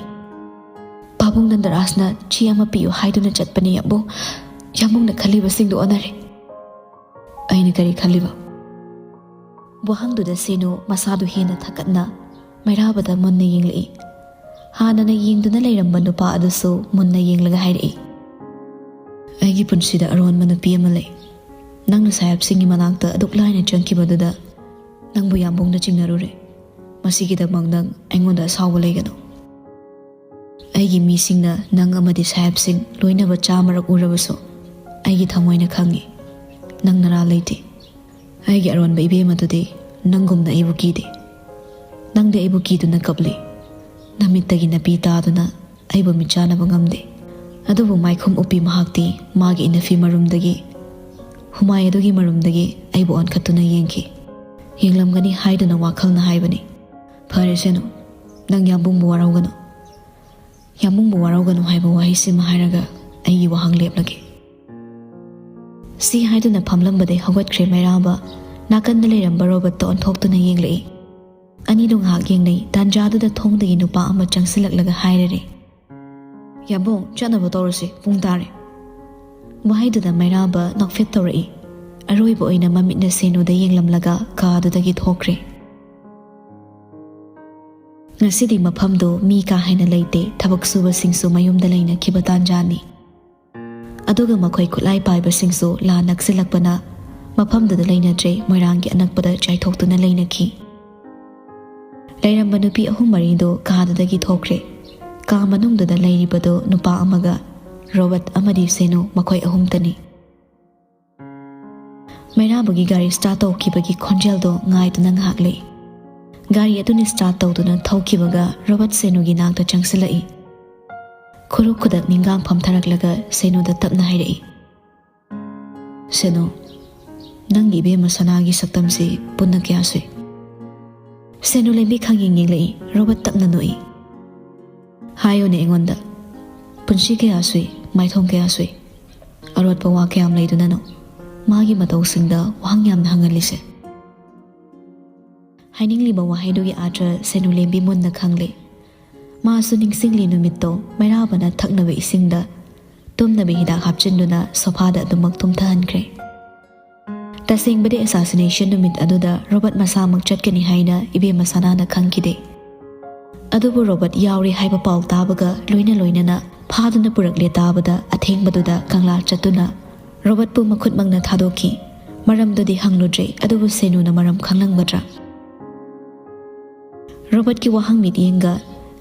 "ꯄꯥꯕꯨꯡ ꯅꯟꯗꯔꯥꯖꯅ ꯆꯦ ꯑꯃ ꯄꯤꯌꯨ ꯍꯥꯏꯗꯨꯅ ꯆꯠꯄꯅꯦ ꯌꯥꯝꯕꯨꯡ꯫ ꯌꯥꯝꯕꯨꯡꯅ ꯈꯜꯂꯤꯕꯁꯤꯡꯗꯨ ꯑꯣꯟꯅꯔꯦ꯫" "ꯑꯩꯅ ꯀꯔꯤ ꯈꯜꯂꯤꯕ?" ꯋꯥꯍꯪꯗꯨꯗ ꯁꯦꯅꯨ ꯃꯁꯥꯗꯨ ꯍꯦꯟꯅ ꯊꯛꯀꯠꯅ ꯃꯩꯔꯥꯕꯗ ꯃꯨꯟꯅ ꯌꯦꯡꯂꯛꯏ꯫ ꯍꯥꯟꯅꯅ ꯌꯦꯡꯗꯨꯅ ꯂꯩꯔꯝꯕ ꯅꯨꯄꯥ ꯑꯗꯨꯁꯨ ꯃꯨꯟꯅ ꯌꯦꯡꯂꯒ ꯍꯥꯏꯔꯛꯏ, "ꯑꯩꯒꯤ ꯄꯨꯟꯁꯤꯗ ꯑꯔꯣꯟꯕ ꯅꯨꯄꯤ ꯑꯃ ꯂꯩ꯫ ꯅꯪꯅ ꯁꯥꯍꯦꯕꯁꯤꯡꯒꯤ ꯃꯅꯥꯛꯇ ꯑꯗꯨꯛ ꯂꯥꯏꯅ ꯆꯪꯈꯤꯕꯗꯨꯗ ꯅꯪꯕꯨ ꯌꯥꯝꯕꯨꯡꯗ ꯆꯤꯡꯅꯔꯨꯔꯦ꯫ ꯃꯁꯤꯒꯤꯗꯃꯛ ꯅꯪ ꯑꯩꯉꯣꯟꯗ ꯑꯁꯥꯎꯕ ꯂꯩꯒꯅꯨ꯫ ꯑꯩꯒꯤ ꯃꯤꯁꯤꯡꯅ ꯅꯪ ꯑꯃꯗꯤ ꯁꯥꯍꯦꯕꯁꯤꯡ ꯂꯣꯏꯅꯕ ꯆꯥꯃꯔꯛ ꯎꯔꯕꯁꯨ ꯑꯩꯒꯤ ꯊꯃꯣꯏꯅ ꯈꯪꯏ, ꯅꯪ ꯅꯔꯥ ꯂꯩꯇꯦ꯫ ꯑꯩꯒꯤ ꯑꯔꯣꯟꯕ ꯏꯕꯦꯝ ꯑꯗꯨꯗꯤ ꯅꯪꯒꯨꯝꯅ ꯑꯩꯕꯨ ꯀꯤꯗꯦ꯫ ꯅꯪꯗꯤ ꯑꯩꯕꯨ ꯀꯤꯗꯨꯅ ꯀꯞꯂꯤ꯫ ꯅꯃꯤꯠꯇꯒꯤ ꯅꯥꯄꯤ ꯇꯥꯗꯨꯅ ꯑꯩꯕꯨ ꯃꯤꯠ ꯆꯥꯅꯕ ꯉꯝꯗꯦ꯫ ꯑꯗꯨꯕꯨ ꯃꯥꯏꯈꯨꯝ ꯎꯞꯄꯤ ꯃꯍꯥꯛꯇꯤ ꯃꯥꯒꯤ ꯏꯅꯐꯤ ꯃꯔꯨꯝꯗꯒꯤ, ꯍꯨꯃꯥꯏ ꯑꯗꯨꯒꯤ ꯃꯔꯨꯝꯗꯒꯤ ꯑꯩꯕꯨ ꯑꯣꯟꯈꯠꯇꯨꯅ ꯌꯦꯡꯈꯤ꯫ ꯌꯦꯡꯂꯝꯒꯅꯤ ꯍꯥꯏꯗꯨꯅ ꯋꯥꯈꯜꯅ ꯍꯥꯏꯕꯅꯤ꯫ ꯐꯔꯦ ꯁꯦꯅꯨ, ꯅꯪ ꯌꯥꯝꯕꯨꯡꯕꯨ ꯋꯥꯔꯧꯒꯅꯨ꯫ ꯌꯥꯝꯕꯨꯡꯕꯨ ꯋꯥꯔꯧꯒꯅꯨ ꯍꯥꯏꯕ ꯋꯥꯍꯩꯁꯤꯃ ꯍꯥꯏꯔꯒ ꯑꯩꯒꯤ ꯋꯥꯍꯪ ꯂꯦꯞꯂꯒꯦ꯫" ꯁꯤ ꯍꯥꯏꯗꯨꯅ ꯐꯝꯂꯝꯕꯗꯩ ꯍꯧꯒꯠꯈ꯭ꯔꯦ ꯃꯩꯔꯥꯕ꯫ ꯅꯥꯀꯟꯗ ꯂꯩꯔꯝꯕ ꯔꯣꯕꯔꯠꯇ ꯑꯣꯟꯊꯣꯛꯇꯨꯅ ꯌꯦꯡꯂꯛꯏ꯫ ꯑꯅꯤꯗꯨ ꯉꯥꯏꯍꯥꯛ ꯌꯦꯡꯅꯩ꯫ ꯇꯥꯟꯖꯥꯗꯨꯗ ꯊꯣꯡꯗꯒꯤ ꯅꯨꯄꯥ ꯑꯃ ꯆꯪꯁꯤꯜꯂꯛꯂꯒ ꯍꯥꯏꯔꯔꯦ, "ꯌꯥꯝꯕꯨꯡ, ꯆꯠꯅꯕ ꯇꯧꯔꯁꯤ, ꯄꯨꯡ ꯇꯥꯔꯦ꯫" ꯋꯥꯍꯩꯗꯨꯗ ꯃꯩꯔꯥꯕ ꯅꯣꯛꯐꯦꯠ ꯇꯧꯔꯛꯏ꯫ ꯑꯔꯣꯏꯕ ꯑꯣꯏꯅ ꯃꯃꯤꯠꯅ ꯁꯦꯅꯨꯗ ꯌꯦꯡꯂꯝꯂꯒ ꯀꯥꯗꯨꯗꯒꯤ ꯊꯣꯛꯈ꯭ꯔꯦ꯫ ꯉꯁꯤꯗꯤ ꯃꯐꯝꯗꯨ ꯃꯤ ꯀꯥ ꯍꯦꯟꯅ ꯂꯩꯇꯦ, ꯊꯕꯛ ꯁꯨꯕꯁꯤꯡꯁꯨ ꯃꯌꯨꯝꯗ ꯂꯩꯅꯈꯤꯕ ꯇꯥꯟꯖꯥꯅꯤ꯫ ꯑꯗꯨꯒ ꯃꯈꯣꯏ ꯈꯨꯠꯂꯥꯏ ꯄꯥꯏꯕꯁꯤꯡꯁꯨ ꯂꯥꯟ ꯅꯛꯁꯤꯜꯂꯛꯄꯅ ꯃꯐꯝꯗꯨꯗ ꯂꯩꯅꯗ꯭ꯔꯦ, ꯃꯣꯏꯔꯥꯡꯒꯤ ꯑꯅꯛꯄꯗ ꯆꯥꯏꯊꯣꯛꯇꯨꯅ ꯂꯩꯅꯈꯤ꯫ ꯂꯩꯔꯝꯕ ꯅꯨꯄꯤ ꯑꯍꯨꯝ ꯃꯔꯤꯗꯨ ꯀꯥꯗꯨꯗꯒꯤ ꯊꯣꯛꯈ꯭ꯔꯦ꯫ ꯀꯥ ꯃꯅꯨꯡꯗꯨꯗ ꯂꯩꯔꯤꯕꯗꯨ ꯅꯨꯄꯥ ꯑꯃꯒ ꯔꯣꯕꯔꯠ ꯑꯃꯗꯤ ꯁꯦꯅꯨ, ꯃꯈꯣꯏ ꯑꯍꯨꯝꯇꯅꯤ꯫ ꯃꯩꯔꯥꯕꯒꯤ ꯒꯥꯔꯤ ꯁ꯭ꯇꯥꯔꯠ ꯇꯧꯈꯤꯕꯒꯤ ꯈꯣꯟꯖꯦꯜꯗꯣ ꯉꯥꯏꯗꯨꯅ ꯉꯥꯏꯍꯥꯛ ꯂꯩ꯫ ꯒꯥꯔꯤ ꯑꯗꯨꯅ ꯁ꯭ꯇꯥꯔꯠ ꯇꯧꯗꯨꯅ ꯊꯧꯈꯤꯕꯒ ꯔꯣꯕꯔꯠ ꯁꯦꯅꯨꯒꯤ ꯅꯥꯛꯇ ꯆꯪꯁꯤꯜꯂꯛꯏ꯫ ꯈꯨꯔꯨ ꯈꯨꯗꯛ ꯅꯤꯡꯒꯥꯡ ꯐꯝꯊꯔꯛꯂꯒ ꯁꯦꯅꯨꯗ ꯇꯞꯅ ꯍꯥꯏꯔꯛꯏ, "ꯁꯦꯅꯨ, "ꯅꯪꯒꯤ ꯏꯕꯦꯝꯃ ꯁꯅꯥꯒꯤ ꯁꯛꯇꯝꯁꯤ ꯄꯨꯟꯅ ꯀꯌꯥ ꯁꯨꯏ?" ꯁꯦꯅꯨ ꯂꯦꯝꯕꯤ ꯈꯪꯌꯦꯡ ꯌꯦꯡꯂꯛꯏ꯫ ꯔꯣꯕꯔꯠ ꯇꯞꯅ ꯅꯣꯛꯏ꯫ "ꯍꯥꯏꯌꯨꯅꯦ ꯑꯩꯉꯣꯟꯗ, ꯄꯨꯟꯁꯤ ꯀꯌꯥ ꯁꯨꯏ, ꯃꯥꯏꯊꯣꯡ ꯀꯌꯥ ꯁꯨꯏ? ꯑꯔꯣꯠꯄ ꯋꯥ ꯀꯌꯥꯝ ꯂꯩꯗꯨꯅꯅꯣ ꯃꯥꯒꯤ ꯃꯇꯧꯁꯤꯡꯗ ꯋꯥꯍꯪ ꯌꯥꯝꯅ ꯍꯪꯍꯜꯂꯤꯁꯦ?" ꯍꯥꯏꯅꯤꯡꯂꯤꯕ ꯋꯥꯍꯩꯗꯨꯒꯤ ꯑꯥꯔꯊ ꯁꯦꯅꯨ ꯂꯦꯝꯕꯤ ꯃꯨꯟꯅ ꯈꯪꯂꯦ꯫ ꯃꯥꯁꯨ ꯅꯤꯡꯁꯤꯡꯂꯤ ꯅꯨꯃꯤꯠꯇꯣ ꯃꯩꯔꯥꯕꯅ ꯊꯛꯅꯕ ꯏꯁꯤꯡꯗ ꯇꯨꯝꯅꯕ ꯍꯤꯗꯥꯛ ꯍꯥꯞꯆꯤꯟꯗꯨꯅ ꯁꯣꯐꯥꯗ ꯑꯗꯨꯃꯛ ꯇꯨꯝꯊꯍꯟꯈ꯭ꯔꯦ꯫ ꯇꯁꯦꯡꯕꯗꯤ ꯑꯦꯁꯥꯁꯤꯅꯦꯁꯟ ꯅꯨꯃꯤꯠ ꯑꯗꯨꯗ ꯔꯣꯕꯔꯠ ꯃꯁꯥꯃꯛ ꯆꯠꯀꯅꯤ ꯍꯥꯏꯅ ꯏꯕꯦꯝꯃ ꯁꯅꯥꯅ ꯈꯪꯈꯤꯗꯦ꯫ ꯑꯗꯨꯕꯨ ꯔꯣꯕꯔꯠ ꯌꯥꯎꯔꯦ ꯍꯥꯏꯕ ꯄꯥꯎ ꯇꯥꯕꯒ ꯂꯣꯏꯅ ꯂꯣꯏꯅꯅ ꯐꯥꯗꯨꯅ ꯄꯨꯔꯛꯂꯦ ꯇꯥꯕꯗ ꯑꯊꯦꯡꯕꯗꯨꯗ ꯀꯪꯂꯥ ꯆꯠꯇꯨꯅ ꯔꯣꯕꯔꯠꯄꯨ ꯃꯈꯨꯠꯃꯛꯅ ꯊꯥꯗꯣꯛꯈꯤ꯫ ꯃꯔꯝꯗꯨꯗꯤ ꯍꯪꯂꯨꯗ꯭ꯔꯦ, ꯑꯗꯨꯕꯨ ꯁꯦꯅꯨꯅ ꯃꯔꯝ ꯈꯪꯂꯝꯒꯗ꯭ꯔꯥ? ꯔꯣꯕꯔꯠꯀꯤ ꯋꯥꯍꯪ ꯃꯤꯠꯌꯦꯡꯒ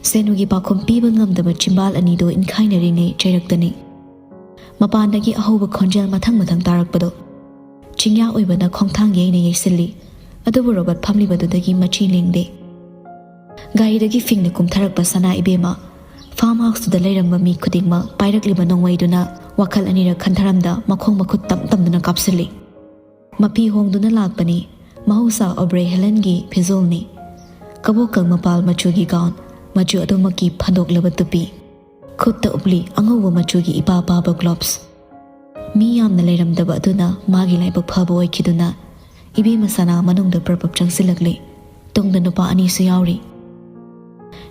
ꯁꯦꯅꯨꯒꯤ ꯄꯥꯎꯈꯨꯝ ꯄꯤꯕ ꯉꯝꯗꯕ ꯆꯤꯝꯕꯥꯜ ꯑꯅꯤꯗꯨ ꯏꯟꯈꯥꯏꯅꯔꯤꯉꯩ ꯆꯩꯔꯛꯇꯅꯤ꯫ ꯃꯄꯥꯟꯗꯒꯤ ꯑꯍꯧꯕ ꯈꯣꯟꯖꯦꯜ ꯃꯊꯪ ꯃꯊꯪ ꯇꯥꯔꯛꯄꯗꯣ ꯆꯤꯡꯌꯥ ꯑꯣꯏꯕꯅ ꯈꯣꯡꯊꯥꯡ ꯌꯩꯅ ꯌꯩꯁꯤꯜꯂꯤ꯫ ꯑꯗꯨꯕꯨ ꯔꯣꯕꯔꯠ ꯐꯝꯂꯤꯕꯗꯨꯗꯒꯤ ꯃꯆꯤ ꯂꯦꯡꯗꯦ꯫ ꯒꯥꯔꯤꯗꯒꯤ ꯐꯤꯡꯅ ꯀꯨꯝꯊꯔꯛꯄ ꯁꯅꯥ ꯏꯕꯦꯝꯃ ꯐꯥꯔꯝ ꯍꯥꯎꯁꯇꯨꯗ ꯂꯩꯔꯝꯕ ꯃꯤ ꯈꯨꯗꯤꯡꯃꯛ ꯄꯥꯏꯔꯛꯂꯤꯕ ꯅꯣꯡꯃꯩꯗꯨꯅ ꯋꯥꯈꯜ ꯑꯅꯤꯔꯛ ꯈꯟꯊꯔꯝꯗ ꯃꯈꯣꯡ ꯃꯈꯨꯠ ꯇꯝ ꯇꯝꯗꯨꯅ ꯀꯥꯞꯁꯤꯜꯂꯤ꯫ ꯃꯄꯤ ꯍꯣꯡꯗꯨꯅ ꯂꯥꯛꯄꯅꯤ꯫ ꯃꯍꯧꯁꯥ ꯑꯣꯕ꯭ꯔꯦ ꯍꯦꯂꯟꯒꯤ ꯐꯤꯖꯣꯜꯅꯤ꯫ ꯀꯕꯣꯛꯀꯪ ꯃꯄꯥꯜ ꯃꯆꯨꯒꯤ ꯒꯥꯎꯟ, ꯃꯆꯨ ꯑꯗꯨꯃꯛꯀꯤ ꯐꯟꯗꯣꯛꯂꯕ ꯇꯨꯄꯤ, ꯈꯨꯠꯇ ꯎꯞꯂꯤ ꯑꯉꯧꯕ ꯃꯆꯨꯒꯤ ꯏꯄꯥ ꯄꯥꯕ ꯒ꯭ꯂꯣꯚꯁ꯫ ꯃꯤ ꯌꯥꯝꯅ ꯂꯩꯔꯝꯗꯕ ꯑꯗꯨꯅ ꯃꯥꯒꯤ ꯂꯥꯏꯕꯛ ꯐꯕ ꯑꯣꯏꯈꯤꯗꯨꯅ ꯏꯕꯦꯝꯃ ꯁꯅꯥ ꯃꯅꯨꯡꯗ ꯄ꯭ꯔꯞ ꯄ꯭ꯔꯞ ꯆꯪꯁꯤꯜꯂꯛꯂꯤ꯫ ꯇꯨꯡꯗ ꯅꯨꯄꯥ ꯑꯅꯤꯁꯨ ꯌꯥꯎꯔꯤ꯫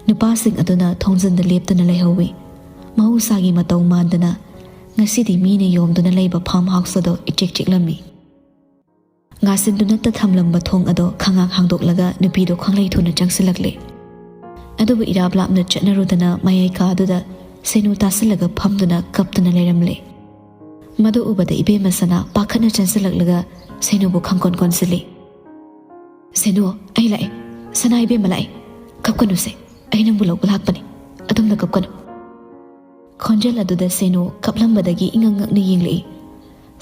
ꯅꯨꯄꯥꯁꯤꯡ ꯑꯗꯨꯅ ꯊꯣꯡꯖꯤꯟꯗ ꯂꯦꯞꯇꯨꯅ ꯂꯩꯍꯧꯏ꯫ ꯃꯍꯧꯁꯥꯒꯤ ꯃꯇꯧ ꯃꯥꯟꯗꯅ ꯉꯁꯤꯗꯤ ꯃꯤꯅ ꯌꯣꯝꯗꯨꯅ ꯂꯩꯕ ꯐꯥꯔꯝ ꯍꯥꯎꯁ ꯑꯗꯣ ꯏꯆꯤꯛ ꯆꯤꯛꯂꯝꯃꯤ꯫ ꯉꯥꯁꯤꯟꯗꯨꯅ ꯊꯝꯂꯝꯕ ꯊꯣꯡ ꯑꯗꯣ ꯈꯪꯉꯥꯛ ꯍꯥꯡꯗꯣꯛꯂꯒ ꯅꯨꯄꯤꯗꯣ ꯈꯪꯂꯩ ꯊꯨꯅ ꯆꯪꯁꯤꯜꯂꯛꯂꯦ꯫ ꯑꯗꯨꯕꯨ ꯏꯔꯥꯞ ꯂꯥꯞꯅ ꯆꯠꯅꯔꯨꯗꯅ ꯃꯌꯥꯏ ꯀꯥꯗꯨꯗ ꯁꯦꯅꯨ ꯇꯥꯁꯤꯜꯂꯒ ꯐꯝꯗꯨꯅ ꯀꯞꯇꯨꯅ ꯂꯩꯔꯝꯂꯦ꯫ ꯃꯗꯨ ꯎꯕꯗ ꯏꯕꯦꯝꯃ ꯁꯅꯥ ꯄꯥꯈꯠꯅ ꯆꯦꯟꯁꯤꯜꯂꯛꯂꯒ ꯁꯦꯅꯨꯕꯨ ꯈꯪꯀꯣꯟ ꯀꯣꯟꯁꯤꯜꯂꯤ꯫ "ꯁꯦꯅꯨ, ꯑꯩ ꯂꯥꯛꯑꯦ꯫ ꯁꯅꯥ ꯏꯕꯦꯝꯃ ꯂꯥꯛꯑꯦ꯫ ꯀꯞꯀꯅꯨꯁꯦ꯫ ꯑꯩ ꯅꯪꯕꯨ ꯂꯧꯕ ꯂꯥꯛꯄꯅꯤ꯫ ꯑꯗꯨꯝꯅ ꯀꯞꯀꯅꯨ꯫" ꯈꯣꯟꯖꯦꯜ ꯑꯗꯨꯗ ꯁꯦꯅꯨ ꯀꯞꯂꯝꯕꯗꯒꯤ ꯏꯉꯛ ꯉꯛꯅ ꯌꯦꯡꯂꯛꯏ꯫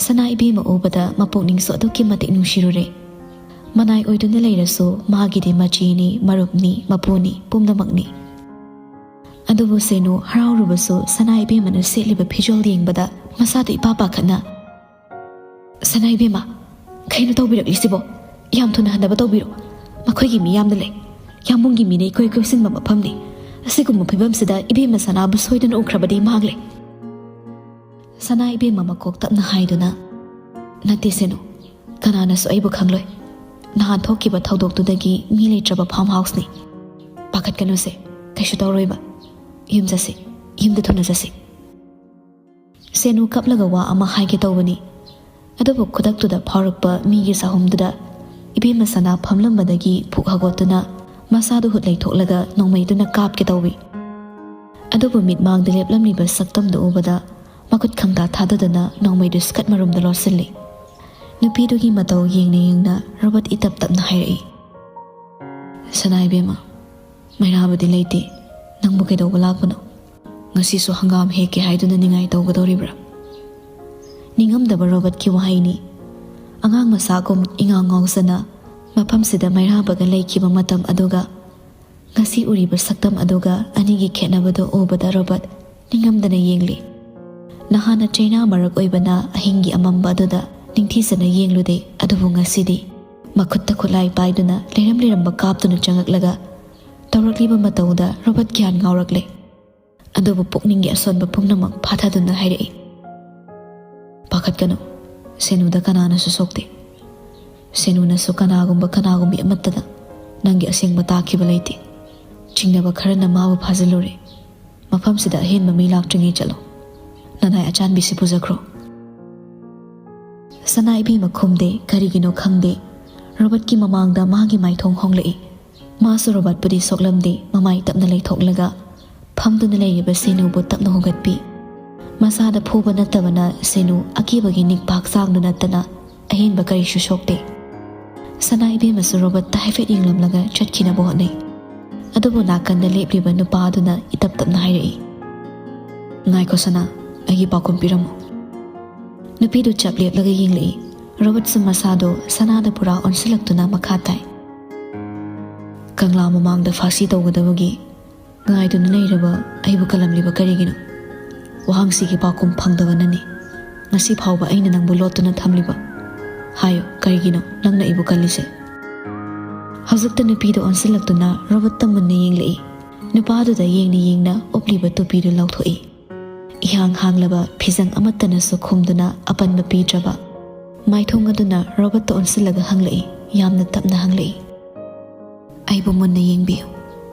ꯁꯅꯥ ꯏꯕꯦꯝꯃ ꯎꯕꯗ ꯃꯄꯨꯛꯅꯤꯡꯁꯨ ꯑꯗꯨꯛꯀꯤ ꯃꯇꯤꯛ ꯅꯨꯡꯁꯤꯔꯨꯔꯦ꯫ ꯃꯅꯥꯏ ꯑꯣꯏꯗꯨꯅ ꯂꯩꯔꯁꯨ ꯃꯥꯒꯤꯗꯤ ꯃꯆꯦꯅꯤ, ꯃꯔꯨꯞꯅꯤ, ꯃꯄꯨꯅꯤ, ꯄꯨꯝꯅꯃꯛꯅꯤ꯫ ꯑꯗꯨꯕꯨ ꯁꯦꯅꯨ ꯍꯔꯥꯎꯔꯨꯕꯁꯨ ꯁꯅꯥ ꯏꯕꯦꯝꯃꯅ ꯁꯦꯠꯂꯤꯕ ꯐꯤꯖꯣꯜ ꯌꯦꯡꯕꯗ ꯃꯁꯥꯗꯨ ꯏꯄꯥ ꯄꯥꯈꯠꯅ, "ꯁꯅꯥ ꯏꯕꯦꯝꯃ, "ꯀꯩꯅꯣ ꯇꯧꯕꯤꯔꯛꯂꯤꯁꯤꯕꯣ? ꯌꯥꯝ ꯊꯨꯅ ꯍꯟꯅꯕ ꯇꯧꯕꯤꯔꯣ꯫ ꯃꯈꯣꯏꯒꯤ ꯃꯤ ꯌꯥꯝꯅ ꯂꯩ꯫ ꯌꯥꯝꯕꯨꯡꯒꯤ ꯃꯤꯅ ꯏꯀꯣꯏ ꯀꯣꯏꯁꯤꯟꯕ ꯃꯐꯝꯅꯤ꯫ ꯑꯁꯤꯒꯨꯝꯕ ꯐꯤꯕꯝꯁꯤꯗ ꯏꯕꯦꯝꯃ ꯁꯅꯥꯕꯨ ꯁꯣꯏꯗꯅ ꯎꯈ꯭ꯔꯕꯗꯤ ꯃꯥꯡꯂꯦ꯫" ꯁꯅꯥ ꯏꯕꯦꯝꯃ ꯃꯀꯣꯛ ꯇꯞꯅ ꯍꯥꯏꯗꯨꯅ, "ꯅꯠꯇꯦ ꯁꯦꯅꯨ, ꯀꯅꯥꯅꯁꯨ ꯑꯩꯕꯨ ꯈꯪꯂꯣꯏ꯫ ꯅꯍꯥꯟ ꯊꯣꯛꯈꯤꯕ ꯊꯧꯗꯣꯛꯇꯨꯗꯒꯤ ꯃꯤ ꯂꯩꯇ꯭ꯔꯕ ꯐꯥꯔꯝ ꯍꯥꯎꯁꯅꯤ꯫ ꯄꯥꯈꯠꯀꯅꯨꯁꯦ, ꯀꯩꯁꯨ ꯇꯧꯔꯣꯏꯕ꯫ ꯌꯨꯝ ꯆꯠꯁꯤ, ꯌꯨꯝꯗ ꯊꯨꯅ ꯆꯠꯁꯤ꯫" ꯁꯦꯅꯨ ꯀꯞꯂꯒ ꯋꯥ ꯑꯃ ꯍꯥꯏꯒꯦ ꯇꯧꯕꯅꯤ, ꯑꯗꯨꯕꯨ ꯈꯨꯗꯛꯇꯨꯗ ꯐꯥꯎꯔꯛꯄ ꯃꯤꯒꯤ ꯆꯍꯨꯝꯗꯨꯗ ꯏꯕꯦꯝꯃ ꯁꯅꯥ ꯐꯝꯂꯝꯕꯗꯒꯤ ꯐꯨꯛ ꯍꯧꯒꯠꯇꯨꯅ ꯃꯁꯥꯗꯨ ꯍꯨꯠ ꯂꯩꯊꯣꯛꯂꯒ ꯅꯣꯡꯃꯩꯗꯨꯅ ꯀꯥꯞꯀꯦ ꯇꯧꯏ꯫ ꯑꯗꯨꯕꯨ ꯃꯤꯠꯃꯥꯡꯗ ꯂꯦꯞꯂꯝꯂꯤꯕ ꯁꯛꯇꯝꯗꯨ ꯎꯕꯗ ꯃꯈꯨꯠ ꯈꯪꯊꯥ ꯊꯥꯗꯗꯨꯅ ꯅꯣꯡꯃꯩꯗꯨ ꯁ꯭ꯀꯠ ꯃꯔꯨꯝꯗ ꯂꯣꯠꯁꯤꯜꯂꯤ꯫ ꯅꯨꯄꯤꯗꯨꯒꯤ ꯃꯇꯧ ꯌꯦꯡꯅ ꯌꯦꯡꯅ ꯔꯣꯕꯔꯠ ꯏꯇꯞ ꯇꯞꯅ ꯍꯥꯏꯔꯛꯏ, "ꯁꯅꯥ ꯏꯕꯦꯝꯃ, ꯃꯩꯔꯥꯕꯗꯤ ꯂꯩꯇꯦ꯫ ꯅꯪꯕꯨ ꯀꯩꯗꯧꯕ ꯂꯥꯛꯄꯅꯣ? ꯉꯁꯤꯁꯨ ꯍꯪꯒꯥꯝ ꯍꯦꯛꯀꯦ ꯍꯥꯏꯗꯨꯅ ꯅꯤꯡꯉꯥꯏ ꯇꯧꯒꯗꯧꯔꯤꯕ꯭ꯔꯥ?" ꯅꯤꯡꯉꯝꯗꯕ ꯔꯣꯕꯔꯠꯀꯤ ꯋꯥꯍꯩꯅꯤ꯫ ꯑꯉꯥꯡ ꯃꯆꯥꯒꯨꯝ ꯏꯉꯥꯎ ꯉꯥꯎꯖꯅ ꯃꯐꯝꯁꯤꯗ ꯃꯩꯔꯥꯕꯒ ꯂꯩꯈꯤꯕ ꯃꯇꯝ ꯑꯗꯨꯒ ꯉꯁꯤ ꯎꯔꯤꯕ ꯁꯛꯇꯝ ꯑꯗꯨꯒ ꯑꯅꯤꯒꯤ ꯈꯦꯠꯅꯕꯗꯨ ꯎꯕꯗ ꯔꯣꯕꯔꯠ ꯅꯤꯡꯉꯝꯗꯅ ꯌꯦꯡꯂꯤ꯫ ꯅꯍꯥꯟꯅ ꯆꯩꯅꯥ ꯃꯔꯛ ꯑꯣꯏꯕꯅ ꯑꯍꯤꯡꯒꯤ ꯑꯃꯝꯕ ꯑꯗꯨꯗ ꯅꯤꯡꯊꯤꯖꯅ ꯌꯦꯡꯂꯨꯗꯦ, ꯑꯗꯨꯕꯨ ꯉꯁꯤꯗꯤ ꯃꯈꯨꯠꯇ ꯈꯨꯠꯂꯥꯏ ꯄꯥꯏꯗꯨꯅ ꯂꯩꯔꯝ ꯂꯩꯔꯝꯕ ꯀꯥꯞꯇꯨꯅ ꯆꯪꯉꯛꯂꯒ ꯇꯧꯔꯛꯂꯤꯕ ꯃꯇꯧꯗ ꯔꯣꯕꯔꯠ ꯒ꯭ꯌꯥꯟ ꯉꯥꯎꯔꯛꯂꯦ꯫ ꯑꯗꯨꯕꯨ ꯄꯨꯛꯅꯤꯡꯒꯤ ꯑꯁꯣꯟꯕ ꯄꯨꯝꯅꯃꯛ ꯐꯥꯊꯗꯨꯅ ꯍꯥꯏꯔꯛꯏ, "ꯄꯥꯈꯠꯀꯅꯨ, ꯁꯦꯅꯨꯗ ꯀꯅꯥꯅꯁꯨ ꯁꯣꯛꯇꯦ꯫ ꯁꯦꯅꯨꯅꯁꯨ ꯀꯅꯥꯒꯨꯝꯕ ꯀꯅꯥꯒꯨꯝꯕꯤ ꯑꯃꯠꯇꯗ ꯅꯪꯒꯤ ꯑꯁꯦꯡꯕ ꯇꯥꯛꯈꯤꯕ ꯂꯩꯇꯦ꯫ ꯆꯤꯡꯅꯕ ꯈꯔꯅ ꯃꯥꯕꯨ ꯐꯥꯖꯤꯜꯂꯨꯔꯦ꯫ ꯃꯐꯝꯁꯤꯗ ꯑꯍꯦꯟꯕ ꯃꯤ ꯂꯥꯛꯇ꯭ꯔꯤꯉꯩ ꯆꯠꯂꯣ꯫ ꯅꯅꯥꯏ ꯑꯆꯥꯟꯕꯤꯁꯤ ꯄꯨꯖꯈ꯭ꯔꯣ꯫" ꯁꯅꯥ ꯏꯕꯦꯝꯃ ꯈꯨꯝꯗꯦ, ꯀꯔꯤꯒꯤꯅꯣ ꯈꯪꯗꯦ꯫ ꯔꯣꯕꯔꯠꯀꯤ ꯃꯃꯥꯡꯗ ꯃꯥꯒꯤ ꯃꯥꯏꯊꯣꯡ ꯍꯣꯡꯂꯛꯏ꯫ ꯃꯥꯁꯨ ꯔꯣꯕꯔꯠꯄꯨꯗꯤ ꯁꯣꯛꯂꯝꯗꯦ, ꯃꯃꯥꯏ ꯇꯞꯅ ꯂꯩꯊꯣꯛꯂꯒ ꯐꯝꯗꯨꯅ ꯂꯩꯔꯤꯕ ꯁꯦꯅꯨꯕꯨ ꯇꯞꯅ ꯍꯧꯒꯠꯄꯤ꯫ ꯃꯁꯥꯗ ꯐꯨꯕ ꯅꯠꯇꯕꯅ ꯁꯦꯅꯨ ꯑꯀꯤꯕꯒꯤ ꯅꯤꯛꯄ ꯍꯛꯆꯥꯡꯗꯨ ꯅꯠꯇꯅ ꯑꯍꯦꯟꯕ ꯀꯔꯤꯁꯨ ꯁꯣꯛꯇꯦ꯫ ꯁꯅꯥ ꯏꯕꯦꯝꯃꯁꯨ ꯔꯣꯕꯔꯠꯇ ꯍꯥꯏꯐꯦꯠ ꯌꯦꯡꯂꯝꯂꯒ ꯆꯠꯈꯤꯅꯕ ꯍꯣꯠꯅꯩ꯫ ꯑꯗꯨꯕꯨ ꯅꯥꯀꯟꯗ ꯂꯦꯞꯂꯤꯕ ꯅꯨꯄꯥ ꯑꯗꯨꯅ ꯏꯇꯞ ꯇꯞꯅ ꯍꯥꯏꯔꯛꯏ, "ꯉꯥꯏꯈꯣ ꯁꯅꯥ, ꯑꯩꯒꯤ ꯄꯥꯎꯈꯨꯝ ꯄꯤꯔꯝꯃꯨ꯫" ꯅꯨꯄꯤꯗꯨ ꯆꯞ ꯂꯦꯞꯂꯒ ꯌꯦꯡꯂꯛꯏ꯫ ꯔꯣꯕꯔꯠꯁꯨ ꯃꯁꯥꯗꯣ ꯁꯅꯥꯗ ꯄꯨꯔꯥ ꯑꯣꯟꯁꯤꯜꯂꯛꯇꯨꯅ ꯃꯈꯥ ꯇꯥꯏ, "ꯀꯪꯂꯥ ꯃꯃꯥꯡꯗ ꯐꯥꯁꯤ ꯇꯧꯒꯗꯕꯒꯤ ꯉꯥꯏꯗꯨꯅ ꯂꯩꯔꯕ ꯑꯩꯕꯨ ꯀꯜꯂꯝꯂꯤꯕ ꯀꯔꯤꯒꯤꯅꯣ? ꯋꯥꯍꯪꯁꯤꯒꯤ ꯄꯥꯎꯈꯨꯝ ꯐꯪꯗꯕꯅꯅꯤ ꯉꯁꯤ ꯐꯥꯎꯕ ꯑꯩꯅ ꯅꯪꯕꯨ ꯂꯣꯠꯇꯨꯅ ꯊꯝꯂꯤꯕ꯫ "ꯍꯥꯏꯌꯨ, ꯀꯔꯤꯒꯤꯅꯣ ꯅꯪꯅ ꯑꯩꯕꯨ ꯀꯜꯂꯤꯁꯦ?" ꯍꯧꯖꯤꯛꯇ ꯅꯨꯄꯤꯗꯨ ꯑꯣꯟꯁꯤꯜꯂꯛꯇꯨꯅ ꯔꯣꯕꯔꯠꯇ ꯃꯨꯟꯅ ꯌꯦꯡꯂꯛꯏ꯫ ꯅꯨꯄꯥꯗꯨꯗ ꯌꯦꯡꯅ ꯌꯦꯡꯅ ꯎꯞꯂꯤꯕ ꯇꯨꯄꯤꯗꯨ ꯂꯧꯊꯣꯛꯏ꯫ ꯏꯍꯥꯡ ꯍꯥꯡꯂꯕ ꯐꯤꯖꯪ ꯑꯃꯠꯇꯅꯁꯨ ꯈꯨꯝꯗꯨꯅ ꯑꯄꯟꯕ ꯄꯤꯗ꯭ꯔꯕ ꯃꯥꯏꯊꯣꯡ ꯑꯗꯨꯅ ꯔꯣꯕꯔꯠꯇ ꯑꯣꯟꯁꯤꯜꯂꯒ ꯍꯪꯂꯛꯏ, ꯌꯥꯝꯅ ꯇꯞꯅ ꯍꯪꯂꯛꯏ, "ꯑꯩꯕꯨ ꯃꯨꯟꯅ ꯌꯦꯡꯕꯤꯌꯨ꯫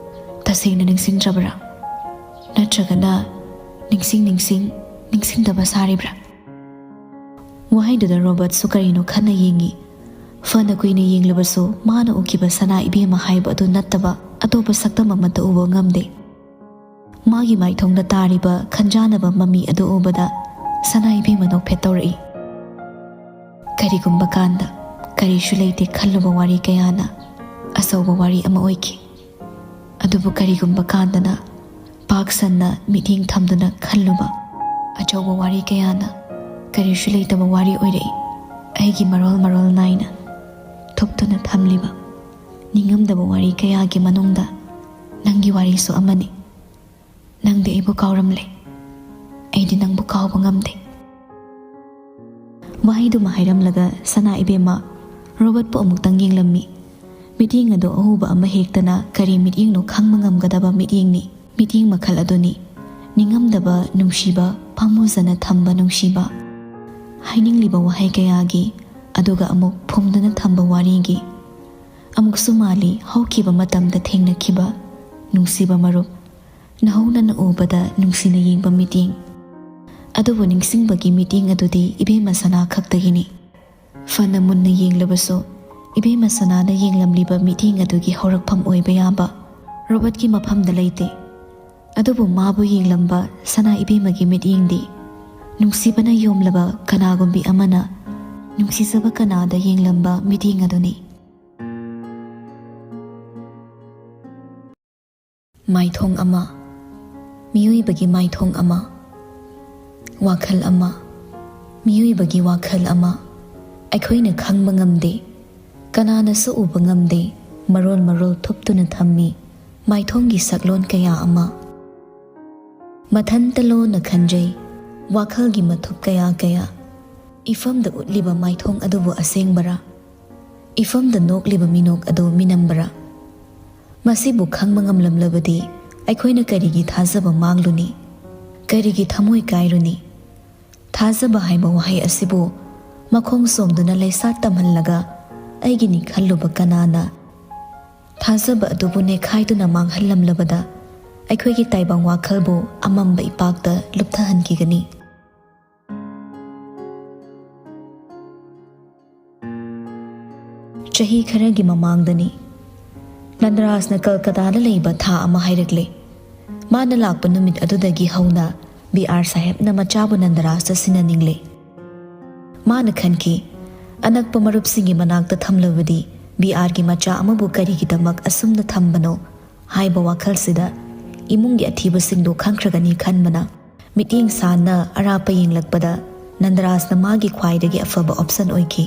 ꯇꯁꯦꯡꯅ ꯅꯤꯡꯁꯤꯡꯗ꯭ꯔꯕ꯭ꯔꯥ? ꯅꯠꯇ꯭ꯔꯒꯅ ꯅꯤꯡꯁꯤꯡ ꯅꯤꯡꯁꯤꯡ ꯅꯤꯡꯁꯤꯡꯗꯕ ꯁꯥꯔꯤꯕ꯭ꯔꯥ?" ꯋꯥꯍꯩꯗꯨꯗ ꯔꯣꯕꯔꯠꯁꯨ ꯀꯔꯤꯅꯣ ꯈꯟꯅ ꯌꯦꯡꯉꯤ꯫ ꯐꯅ ꯀꯨꯏꯅ ꯌꯦꯡꯂꯕꯁꯨ ꯃꯥꯅ ꯎꯈꯤꯕ ꯁꯅꯥ ꯏꯕꯦꯝꯃ ꯍꯥꯏꯕ ꯑꯗꯨ ꯅꯠꯇꯕ ꯑꯇꯣꯞꯄ ꯁꯛꯇꯝ ꯑꯃꯠꯇ ꯎꯕ ꯉꯝꯗꯦ꯫ ꯃꯥꯒꯤ ꯃꯥꯏꯊꯣꯡꯗ ꯇꯥꯔꯤꯕ ꯈꯟꯖꯥꯅꯕ ꯃꯃꯤ ꯑꯗꯨ ꯎꯕꯗ ꯁꯅꯥ ꯏꯕꯦꯝꯃ ꯅꯣꯛꯐꯦꯠ ꯇꯧꯔꯛꯏ꯫ ꯀꯔꯤꯒꯨꯝꯕ ꯀꯥꯟꯗ ꯀꯔꯤꯁꯨ ꯂꯩꯇꯦ ꯈꯜꯂꯨꯕ ꯋꯥꯔꯤ ꯀꯌꯥꯅ ꯑꯆꯧꯕ ꯋꯥꯔꯤ ꯑꯃ ꯑꯣꯏꯈꯤ꯫ ꯑꯗꯨꯕꯨ ꯀꯔꯤꯒꯨꯝꯕ ꯀꯥꯟꯗꯅ ꯄꯥꯛ ꯁꯟꯅ ꯃꯤꯠꯌꯦꯡ ꯊꯝꯗꯨꯅ ꯈꯜꯂꯨꯕ ꯑꯆꯧꯕ ꯋꯥꯔꯤ ꯀꯌꯥꯅ ꯀꯔꯤꯁꯨ ꯂꯩꯇꯕ ꯋꯥꯔꯤ ꯑꯣꯏꯔꯛꯏ꯫ ꯑꯩꯒꯤ ꯃꯔꯣꯜ ꯃꯔꯣꯜ ꯅꯥꯏꯅ ꯊꯨꯞꯇꯨꯅ ꯊꯝꯂꯤꯕ ꯅꯤꯡꯉꯝꯗꯕ ꯋꯥꯔꯤ ꯀꯌꯥꯒꯤ ꯃꯅꯨꯡꯗ ꯅꯪꯒꯤ ꯋꯥꯔꯤꯁꯨ ꯑꯃꯅꯤ꯫ ꯅꯪꯗꯤ ꯑꯩꯕꯨ ꯀꯥꯎꯔꯝꯂꯦ꯫ ꯑꯩꯗꯤ ꯅꯪꯕꯨ ꯀꯥꯎꯕ ꯉꯝꯗꯦ꯫ ꯋꯥꯍꯩꯗꯨꯃ ꯍꯥꯏꯔꯝꯂꯒ ꯁꯅꯥ ꯏꯕꯦꯝꯃ ꯔꯣꯕꯔꯠꯄꯨ ꯑꯃꯨꯛꯇꯪ ꯌꯦꯡꯂꯝꯃꯤ꯫ ꯃꯤꯠꯌꯦꯡ ꯑꯗꯨ ꯑꯍꯨꯕ ꯑꯃ ꯍꯦꯛꯇꯅ ꯀꯔꯤ ꯃꯤꯠꯌꯦꯡꯅꯣ ꯈꯪꯕ ꯉꯝꯒꯗꯕ ꯃꯤꯠꯌꯦꯡꯅꯤ꯫ ꯃꯤꯠꯌꯦꯡ ꯃꯈꯜ ꯑꯗꯨꯅꯤ ꯅꯤꯡꯉꯝꯗꯕ ꯅꯨꯡꯁꯤꯕ, ꯄꯥꯝꯃꯨꯖꯅ ꯊꯝꯕ ꯅꯨꯡꯁꯤꯕ꯫ ꯍꯥꯏꯅꯤꯡꯂꯤꯕ ꯋꯥꯍꯩ ꯀꯌꯥꯒꯤ, ꯑꯗꯨꯒ ꯑꯃꯨꯛ ꯐꯨꯝꯗꯨꯅ ꯊꯝꯕ ꯋꯥꯔꯤꯒꯤ꯫ ꯑꯃꯨꯛꯁꯨ ꯃꯥꯜꯂꯤ ꯍꯧꯈꯤꯕ ꯃꯇꯝꯗ ꯊꯦꯡꯅꯈꯤꯕ ꯅꯨꯡꯁꯤꯕ ꯃꯔꯨꯞ, ꯅꯧꯍꯧꯅꯅ ꯎꯕꯗ ꯅꯨꯡꯁꯤꯅ ꯌꯦꯡꯕ ꯃꯤꯠꯌꯦꯡ꯫ ꯑꯗꯨꯕꯨ ꯅꯤꯡꯁꯤꯡꯕꯒꯤ ꯃꯤꯠꯌꯦꯡ ꯑꯗꯨꯗꯤ ꯏꯕꯦꯝꯃ ꯁꯅꯥ ꯈꯛꯇꯒꯤꯅꯤ꯫ ꯐꯅ ꯃꯨꯟꯅ ꯌꯦꯡꯂꯕꯁꯨ, ꯏꯕꯦꯝꯃ ꯁꯅꯥꯅ ꯌꯦꯡꯂꯝꯂꯤꯕ ꯃꯤꯠꯌꯦꯡ ꯑꯗꯨꯒꯤ ꯍꯧꯔꯛꯐꯝ ꯑꯣꯏꯕ ꯌꯥꯕ ꯔꯣꯕꯔꯠꯀꯤ ꯃꯐꯝꯗ ꯂꯩꯇꯦ꯫ ꯑꯗꯨꯕꯨ ꯃꯥꯕꯨ ꯌꯦꯡꯂꯝꯕ ꯁꯅꯥ ꯏꯕꯦꯝꯃꯒꯤ ꯃꯤꯠꯌꯦꯡꯗꯤ ꯅꯨꯡꯁꯤꯕꯅ ꯌꯣꯝꯂꯕ ꯀꯅꯥꯒꯨꯝꯕꯤ ꯑꯃꯅ ꯅꯨꯡꯁꯤꯖꯕ ꯀꯅꯥꯗ ꯌꯦꯡꯂꯝꯕ ꯃꯤꯠꯌꯦꯡ ꯑꯗꯨꯅꯤ꯫ ꯃꯥꯏꯊꯣꯡ ꯑꯃ, ꯃꯤꯑꯣꯏꯕꯒꯤ ꯃꯥꯏꯊꯣꯡ ꯑꯃ, ꯋꯥꯈꯜ ꯑꯃ, ꯃꯤꯑꯣꯏꯕꯒꯤ ꯋꯥꯈꯜ ꯑꯃ꯫ ꯑꯩꯈꯣꯏꯅ ꯈꯪꯕ ꯉꯝꯗꯦ, ꯀꯅꯥꯅꯁꯨ ꯎꯕ ꯉꯝꯗꯦ, ꯃꯔꯣꯜ ꯃꯔꯣꯜ ꯊꯨꯞꯇꯨꯅ ꯊꯝꯃꯤ ꯃꯥꯏꯊꯣꯡꯒꯤ ꯁꯛꯂꯣꯟ ꯀꯌꯥ ꯑꯃ꯫ ꯃꯊꯟꯇ ꯂꯣꯟꯅ ꯈꯟꯖꯩ ꯋꯥꯈꯜꯒꯤ ꯃꯊꯨꯞ ꯀꯌꯥ ꯀꯌꯥ꯫ ꯏꯐꯝꯗ ꯎꯠꯂꯤꯕ ꯃꯥꯏꯊꯣꯡ ꯑꯗꯨꯕꯨ ꯑꯁꯦꯡꯕꯔꯥ? ꯏꯐꯝꯗ ꯅꯣꯛꯂꯤꯕ ꯃꯤꯅꯣꯛ ꯑꯗꯨ ꯃꯤꯅꯝꯕꯔꯥ? ꯃꯁꯤꯕꯨ ꯈꯪꯕ ꯉꯝꯂꯝꯂꯕꯗꯤ ꯑꯩꯈꯣꯏꯅ ꯀꯔꯤꯒꯤ ꯊꯥꯖꯕ ꯃꯥꯡꯂꯨꯅꯤ? ꯀꯔꯤꯒꯤ ꯊꯃꯣꯏ ꯀꯥꯏꯔꯨꯅꯤ? ꯊꯥꯖꯕ ꯍꯥꯏꯕ ꯋꯥꯍꯩ ꯑꯁꯤꯕꯨ ꯃꯈꯣꯡ ꯁꯣꯝꯗꯨꯅ ꯂꯩꯁꯥꯠ ꯇꯝꯍꯜꯂꯒ ꯑꯩꯒꯤꯅꯤ ꯈꯜꯂꯨꯕ ꯀꯅꯥꯅ ꯊꯥꯖꯕ ꯑꯗꯨꯕꯨ ꯅꯦꯈꯥꯏꯗꯨꯅ ꯃꯥꯡꯍꯜꯂꯝꯂꯕꯗ ꯑꯩꯈꯣꯏꯒꯤ ꯇꯥꯏꯕꯪ ꯋꯥꯈꯜꯕꯨ ꯑꯃꯝꯕ ꯏꯄꯥꯛꯇ ꯂꯨꯞꯊꯍꯟꯈꯤꯒꯅꯤ꯫ ꯆꯍꯤ ꯈꯔꯒꯤ ꯃꯃꯥꯡꯗꯅꯤ꯫ ꯅꯟꯗꯔꯥꯖꯅ ꯀꯜꯀꯇꯥꯗ ꯂꯩꯕ ꯊꯥ ꯑꯃ ꯍꯥꯏꯔꯛꯂꯦ꯫ ꯃꯥꯅ ꯂꯥꯛꯄ ꯅꯨꯃꯤꯠ ꯑꯗꯨꯗꯒꯤ ꯍꯧꯅ ꯕꯤ ꯑꯥꯔ ꯁꯥꯍꯦꯕꯅ ꯃꯆꯥꯕꯨ ꯅꯟꯗꯔꯥꯖꯇ ꯁꯤꯟꯅꯅꯤꯡꯂꯦ꯫ ꯃꯥꯅ ꯈꯟꯈꯤ, ꯑꯅꯛꯄ ꯃꯔꯨꯞꯁꯤꯡꯒꯤ ꯃꯅꯥꯛꯇ ꯊꯝꯂꯕꯗꯤ ꯕꯤ ꯑꯥꯔꯒꯤ ꯃꯆꯥ ꯑꯃꯕꯨ ꯀꯔꯤꯒꯤꯗꯃꯛ ꯑꯁꯨꯝꯅ ꯊꯝꯕꯅꯣ ꯍꯥꯏꯕ ꯋꯥꯈꯜꯁꯤꯗ ꯏꯃꯨꯡꯒꯤ ꯑꯊꯤꯕꯁꯤꯡꯗꯨ ꯈꯪꯈ꯭ꯔꯒꯅꯤ ꯈꯟꯕꯅ, ꯃꯤꯠꯌꯦꯡ ꯁꯥꯟꯅ ꯑꯔꯥꯞꯄ ꯌꯦꯡꯂꯛꯄꯗ ꯅꯟꯗꯔꯥꯖꯅ ꯃꯥꯒꯤ ꯈ꯭ꯋꯥꯏꯗꯒꯤ ꯑꯐꯕ ꯑꯣꯞꯁꯟ ꯑꯣꯏꯈꯤ꯫